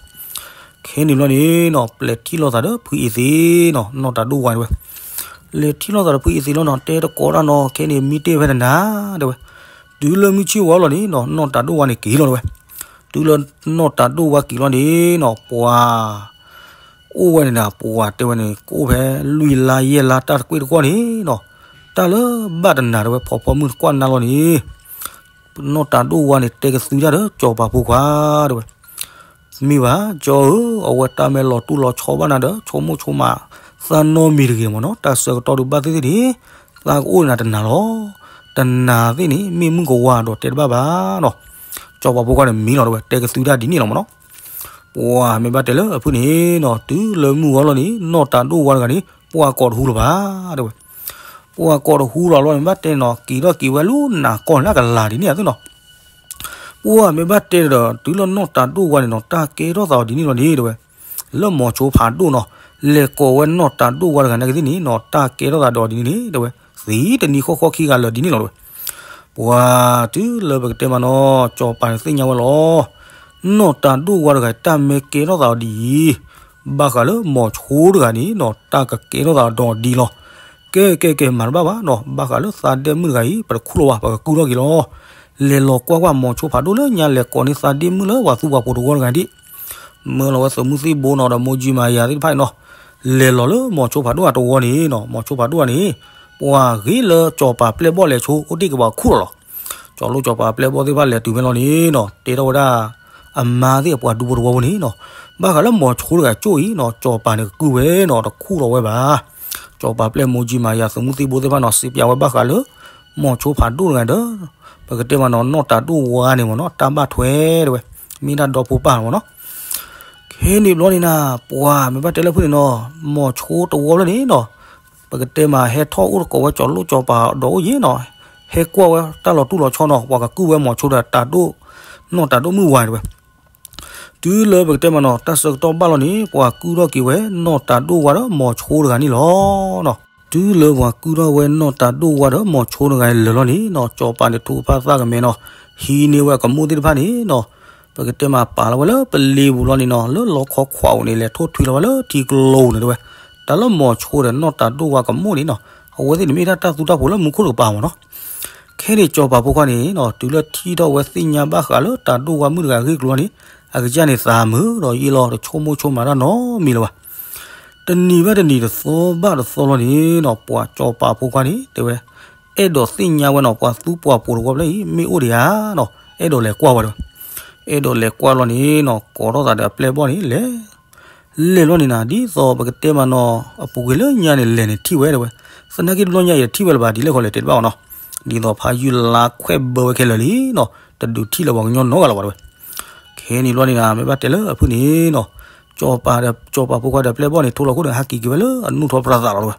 ခဲန့ၣ်ဘျီန့ၣ်နီၤ ပလဲၤထံၣ်လိာ်သးဒီးဖုအ့ၤသ့းနီၤ နီၢ်တၢ်ဒိၣ်ဝါတဲဝဲ. လဲၤထံၣ်လိာ်သးဒီးဖုအ့ၤသ့းလီၤနီၤ တဲတကိးတၢ်နီၤ ခဲန့ၣ်မံတ့ၢ်ဖဲနၤနၤတဲဝဲ. တုၤလၢမုၢ်ဆ့ၣ်ဝါလီၤန့ၣ်နီၤ နီၢ်တၢ်ဒိၣ်ဝါန့ၣ်က့ၤလီၤတဲဝဲ. တုၤလၢနီၢ်တၢ်ဒိၣ်ဝါက့ၤလီၤန့ၣ်နီၤ ပှၤ အိၣ်ဝဲန့ၣ်နၤ ပှၤတဲဝဲန့ၣ် ကအိၣ်ဖဲလွံၢ်လါယဲၢ်လါတၢ်တကွ့ၢ်တကွီၢ်န့ၣ်နီၤ, တၢ်လၢဘၣ်တနၤတဲဝဲ ဖီဖီမုၢ်တကွၢ်နါလီၤန့ၣ် နီၢ်တၢ်ဒိၣ်ဝါန့ၣ် တဲကသုတၢ်ဒီးစီၤပၤဖိခွါတဲဝဲ. မ့ၢ်ဘၣ် ကၠီဧၢ, အဝဲတၢ်မ့ၢ်လီၤတူၢ်လီၤဆီဘၣ်နၤဒီး ဆိကမိၣ်ဆိကမး သးနီတမံၤတဂ့ၤမ့ၢ်နီၤ, တၢ်ဆၢကတီၢ်ဒုးဘၣ်သ့ၣ်သ့ၣ်န့ၣ် သးကအိၣ်နၤတနၤလီၤ. တနၤသ့ၣ်န့ၣ် မ့ၢ်မုၢ်ကဝၤဒီးတဲတဘၣ်ဘၣ်နီၤ. စီၤပၤဖိခွါန့ၣ်မံလီၤတဲဝဲ တဲကသုတၢ်ဒ်န့ၣ်လီၤမ့ၢ်နီၤ. ပှၤမ့ၢ်ဘၣ်တဲလၢအဖုန့ၣ်နီၤ တုၤလၢမုၢ်ဝါလီၤန့ၣ် နီၢ်တၢ်ဒိၣ်ဝါတဂၤန့ၣ် ပှၤကိးတဟူလၢၤဘၣ်တဲဝဲ. ပှၤကိးတဟူလၢၤလီၤန့ၣ် ဘၣ်တဲနီၤ က့ၤထီၣ်က့ၤဝဲလၢနၤကီၢ်န့ၣ် လၢကလၤဒ်န့ၣ်အသိးနီၤ. ပှၤမ့ၢ်ဘၣ်တဲဒီး တုၤလၢနီၢ်တၢ်ဒိၣ်ဝါန့ၣ်နီၤ တၢ်ကဲထီၣ်သးအီၤဒ်န့ၣ်လီၤန့ၣ်တဲဝဲ. လၢမိၤဆိဖးဒိၣ်နီၤ လဲၤကိးဝဲနီၢ်တၢ်ဒိၣ်ဝါတဂၤနာ်က့သ့ၣ်န့ၣ်နီၤ တၢ်ကဲထီၣ်သးဒီးအီၤဒ်န့ၣ်န့ၣ်တဲဝဲ. သံတနံၤဃီဃီခံဂၤလၢာ်ဒ်န့ၣ်လီၤတဲဝဲ. ပှၤတုၤလၢပကတဲမးနီၤ စီၤပၤန့ၣ်သ့ၣ်ညါဝဲလီၤ. နီၢ်တၢ်ဒိၣ်ဝါတဂၤ တၢ်မ့ၢ်ကဲထီၣ်သးအီၤဒ်အံၤ ဘၣ်ဃးလၢမိၤဆိတဂၤန့ၣ်နီၤ တၢ်ကကဲထီၣ်သးဒီးအီၤဒ်လီၤ. ကဲ ကဲ ကဲ မၤတဘၣ်ဘၣ်နီၤ ဘၣ်ဃးလၢသးဒ့မုၣ်တဂၤအံၤ ပတခူၣ်လီၤဘၣ် ပကကုၢ်ထီၣ်က့ၤလီၤ. လဲၤလီၤကွၢ်ကွၢ် မိၤဆိဖးဒိၣ်လၢညါလဲၤကိးန့ၢ်သးဒ့မုၣ်လၢပှၤသူပှၤပိာ်တဝီတဂၤဒ် မၢလီၤဝဲသုးမုၢ်သံၣ်ဘိနီၤဒီးမိၢ်ကၠံမၤယၤသ့ၣ်တဖၣ်အံၤနီၤ လဲၤလီၤလၢမိၤဆိဖးဒိၣ်အတဝီန့ၣ်နီၤ မိၤဆိဖးဒိၣ်န့ၣ် ပှၤဂ့ၤလၢစီၤပၤပျဲၢ်ဘီၣ်လဲၤဆိ အိၣ်တ့ၢ်က့ၤပှၤခူၣ်လီၤလီၤ. စီၤလိၣ်စီၤပၤပျဲၢ်ဘီၣ်သ့ၣ်တဖၣ်လဲၤတုၤဖဲလီၤန့ၣ်နီၤ တဲထီၣ်ဝဲဒၣ် အမါသ့ၣ်အပှၤဒူဖိတဝီဖိန့ၣ်နီၤ ဘၣ်ဃးလၢမိၤဆိတဂၤကၠိၣ်အံၤနီၤ စီၤပၤန့ၣ်ကကုၢ်ဝဲနီၤ တခူၣ်လီၤဝဲဘၣ်. စီၤပၤပျဲၢ်မိၢ်ကၠံမၤယၤ သုးမုၢ်သံၣ်ဘိသ့ၣ်တဖၣ်နီၤ စံးပၠးဝဲဘၣ်ဃးလၢ မိၤဆိဖးဒိၣ်တဂၤဒီး ပကတဲမးနီၤ နီၢ်တၤဒိၣ်ဝါန့ၣ်မ့ၢ်နီၤ တၢ်ဘၣ်ထွဲတဲဝဲ မ့ၢ်ဒၣ်ဒီဖိပၢ်မ့ၢ်နီၤ. ခဲန့ၣ်ဘျီန့ၣ်နၤ ပှၤမ့ၢ်ဘၣ်တဲလၢဖုၣ်န့ၣ်နီၤ မိၤဆိတဝီဖျၢၣ်န့ၣ်နီၤ ပကတဲမးဟဲထီၣ်အိၣ်သကိးဝဲကၠီၤလိၣ်စီၤပၤဒီးအိၣ်ယံၤနီၤ ဟဲကွၢ်ဝဲတၢ်လီၤတူၢ်လီၤဆီနီၤ ပှၤကကုၢ်ဝဲမိၤဆိဒီးတၤဒိၣ် နီၢ်တၤဒိၣ်မုၣ်ဝါတဲဝဲ တုၤလၢပကတဲမးနီၤ တၢ်ဆၢကတီၢ်ဘၣ်လီၤန့ၣ် ပှၤကုၢ်ထီၣ်က့ၤဝဲ နီၢ်တၤဒိၣ်ဝါဒီးမိၤဆိတဂၤန့ၣ်လီၤ. တုၤလၢပှၤကုၢ်ထီၣ်ဝဲ နီၢ်တၤဒိၣ်ဝါဒီးမိၤဆိတဂၤလၢာ်လီၤန့ၣ်နီၤ စီၤပၤန့ၣ်ထူကဖၣ်သၣ်ကမဲနီၤ ဟံးန့ၢ်ဝဲအကမိၣ်သ့ၣ်တဖၣ်န့ၣ်နီၤ ပကတဲမးပာ်လီၤဝဲလၢပလ့ပူၤလီၤန့ၣ်နီၤ လၢလီခီခွးပူၤန့ၣ် လဲၤထီၣ်ထွံလီၤဝဲလၢထံကျိန့ၣ်တဲဝဲ တၢ်လၢမိၤဆိဒီးနီၢ်တၤဒိၣ်ဝါကမိၣ်န့ၣ်နီၤ အဝဲသ့ၣ်န့ၣ်မ့ၢ်ဒၣ်တၢ်သူတၢ်ဖိးလၢမူခိၣ်တကပၤမ့ၢ်နီၤ. ခဲန့ၣ်စီၤပၤဖိခွါန့ၣ်နီၤ တုၤလၢထံၣ်ထီၣ်ဝဲသ့ၣ်ညါဘၣ်ဃးလၢတၤဒိၣ်ဝါမုၣ်တဂၤအဂ့ၢ်အကျိၤန့ၣ် အကစၢ်န့ၣ်သးမုာ်ဒီးယ့ၢ်လီၤ တဆိကမိၣ်ဆိကမးတၢ်နီတမံၤလၢၤဘၣ်. တနံၤဘၣ်တနံၤတသီဘၣ်တသီလီၤန့ၣ်နီၤ ပှၤစီၤပၤဖိခွါန့ၣ်တဲဝဲ အဲၣ်ဒိးသ့ၣ်ညါဝဲနီၤ ပှၤသူပှၤပိၤတဝီဖျၢၣ်အံၤ မ့ၢ်အိၣ်ဒံးဧါနီၤ အဲၣ်ဒိးလဲၤကွၢ်ဝဲတဲဝဲ အဲၣ်ဒိးလဲၤကွၢ်လီၤန့ၣ်နီၤ ကိးထီၣ်သးဒီးအပျဲၢ်ဘီၣ်န့ၣ်လဲၤ လဲၤလီၤန့ၣ်နၤ ဒ်သိးပကတဲမးနီၤ အပူၤကွံာ်လၢညါန့ၣ် လဲၤန့ၣ်ထံၣ်ဝဲတဲဝဲ သနာ်က့တဘျီညါအံၤတထံၣ်ဝဲလၢၤဘၣ် ဒ်လဲၣ်ခီလဲၣ်တဲတဘၣ်အီၤနီၤ ဒ်သိးဖးယုၢ်လါခွဲးဘၢဝဲခဲလၢာ်လံနီၤ တဒုးထံၣ်လၢၤပှၤကညီနီတဂၤလၢၤဘၣ်တဲဝဲ ခဲန့ၣ်ဘျီန့ၣ်နၤ မ့ၢ်ဘၣ်တဲလၢအဖုၣ်န့ၣ်နီၤ စီၤပၤဒီး စီၤပၤဖိခွါဒီးပျဲၢ်ဘီၣ်န့ၣ် ထိလီၤခိၣ်ဒီး ဟးက့ၤက့ၤဝဲလၢအနူၢ်ထီပြးသးလီၤတဲဝဲ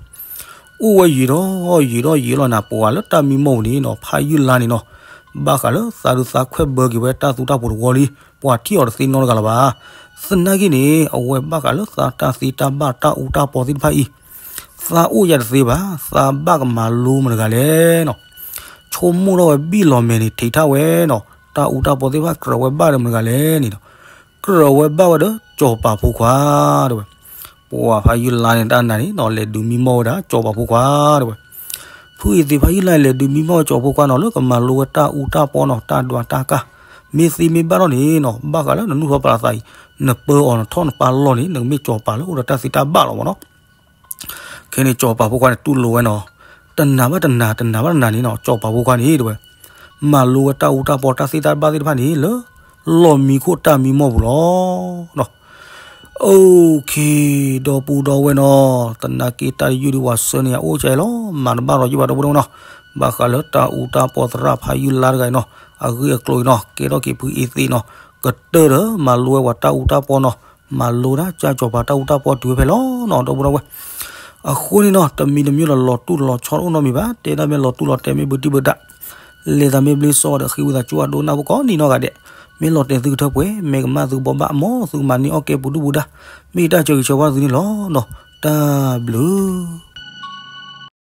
အိၣ်ဝဲယံာ်ဒီးယံာ်ဒီးယံာ်လီၤနၤ ပှၤလၢတၢ်မံမီၢ်ပူၤန့ၣ်နီၤ ဖးယုၢ်လါန့ၣ်နီၤ ဘၣ်ဃးလၢသးဒုးသးခွဲးဘၢက့ၤဝဲတၢ်သူတၢ်ဖိးတဝီလံ ပှၤထံၣ်အီၤတသ့နီတဂၤလၢၤဘၣ်. သနာ်က့န့ၣ် အဝဲဘၣ်ဃးလၢသးတၢ်သ့တၢ်ဘၣ်တၢ်အူတၢ်ပီသ့ၣ်တဖၣ်အံၤ သးအိၣ်ယၤတသ့ဘၣ် သးဘၣ်ကမၤလိမတဂၤလဲၣ်နီၤ ဆိကမိၣ်ထီၣ်ဝဲဘံၣ်လီၤမဲာ်န့ၣ် ထံးထၣ်ဝဲနီၤ တၢ်အူတၢ်ပီသ့ၣ်တဖၣ်ကြၢးဝဲဘၣ်ဒီးမတဂၤလဲၣ်န့ၣ်နီၤ ကြၢးဝဲဘၣ်ဝဲဒီးစီၤပၤဖိခွါတဲဝဲ ပှၤဖးယုၢ်လါန့ၣ်တၢ်နၤန့ၣ်နီၤ လဲၤဒုးမံမီၢ်ဝဲဒၣ်စီၤပၤဖိခွါတဲဝဲ ဖုအံၤသ့ၣ်ဖးယုၢ်လါန့ၣ် လဲၤဒုးမံမီၢ်ဝဲစီၤဖိခွါနီၤ လၢကမၤလိဝဲတၢ်အူတၢ်ပီနီၤ တၢ်ဒွးတၢ်ကၢ် မ့ၢ်သ့မ့ၢ်ဘၣ်ထီၣ်န့ၣ်နီၤ ဘၣ်ဃးလၢနနူၢ်ထီပြးသးအံၤ နပၢအီၤနထီၣ်နပာ်လီၢ်န့ၣ် နကမ့ၢ်စီၤပၤလၢအိၣ်ဒီးတၢ်သ့တၢ်ဘၣ်လီၤမ့ၢ်နီၤ ခဲန့ၣ်စီၤပၤဖိခွါန့ၣ်တူၢ်လိာ်ဝဲနီၤ တနၤဘၣ်တနၤ တနၤဘၣ်တနၤန့ၣ်နီၤ စီၤပၤဖိခွါန့ၣ်တဲဝဲ မၤလိဝဲတၢ်အူတၢ်ပီတၢ်သ့တၢ်ဘၣ်သ့ၣ်တဖၣ်န့ၣ် လၢလီၢ်မံခိၣ်တၢ်မံမီၢ်ပူၤလီၤ. အိၣ်ခ့ ဒီပုၢ်ဒီဝဲၢ်နီၤ သနာ်က့တၢ်တယုၢ်ဒ်ဝဲဆၢန့ၣ် အအိၣ်ကဲလီၤ မၤတဘၣ်ဒီးယုၢ်ဘၣ်ဒီပုၢ်ဒီဝဲၢ်နီၤ ဘၣ်ဃးလၢတၢ်အူတၢ်ပီသရၣ်ဖးယုၢ်လါတဂၤအံၤနီၤ အဂ့ၢ်အကျိၤအံၤနီၤ ကဲထီၣ်က့ၤဖုအ့သ့နီၤ ကတၢၢ်ဒီးမၤလိဝဲပှၤတၢ်အူတၢ်ပီနီၤ မၤလိဒၣ်ကၢ်စီၤပၤတၢ်အူတၢ်ပီတုၤဝဲဖဲလီၤနီၤ ဒီပုၢ်ဒီဝဲၢ် အဃိန့ၣ်နီၤ တမံၤတမံၤလီၤ လီၤတူၢ်လီၤဆီတအိၣ်နီတမံၤဘၣ် တဲဒၣ်မ့ၢ်လီၤတူၢ်လီၤတဲာ်မ့ၢ်ဘုတံၢ်ဘုဒၣ် လဲၤသးမ့ၢ်ဘျ့စီဒီးဃ့ဝံသးစူၤအဒိကနၣ်ဖိကိးနံၤနီၢ်ဂၤဒဲး မ့ၢ်လီၤတဲာ်သုကထၢပှဲၤ မ့ၢ်ကမၣ်သုကဘိးဘၣ် မ်သုကမၤန့ၢ်အီၣ်ကဲပူၤဒုၣ်ပူၤဒါ မ့ၢ်ယတၢ်ဆၢဂ့ၤဆၢဝါသုန့ၣ်လီၤနီၤ တၢ်ဘျုး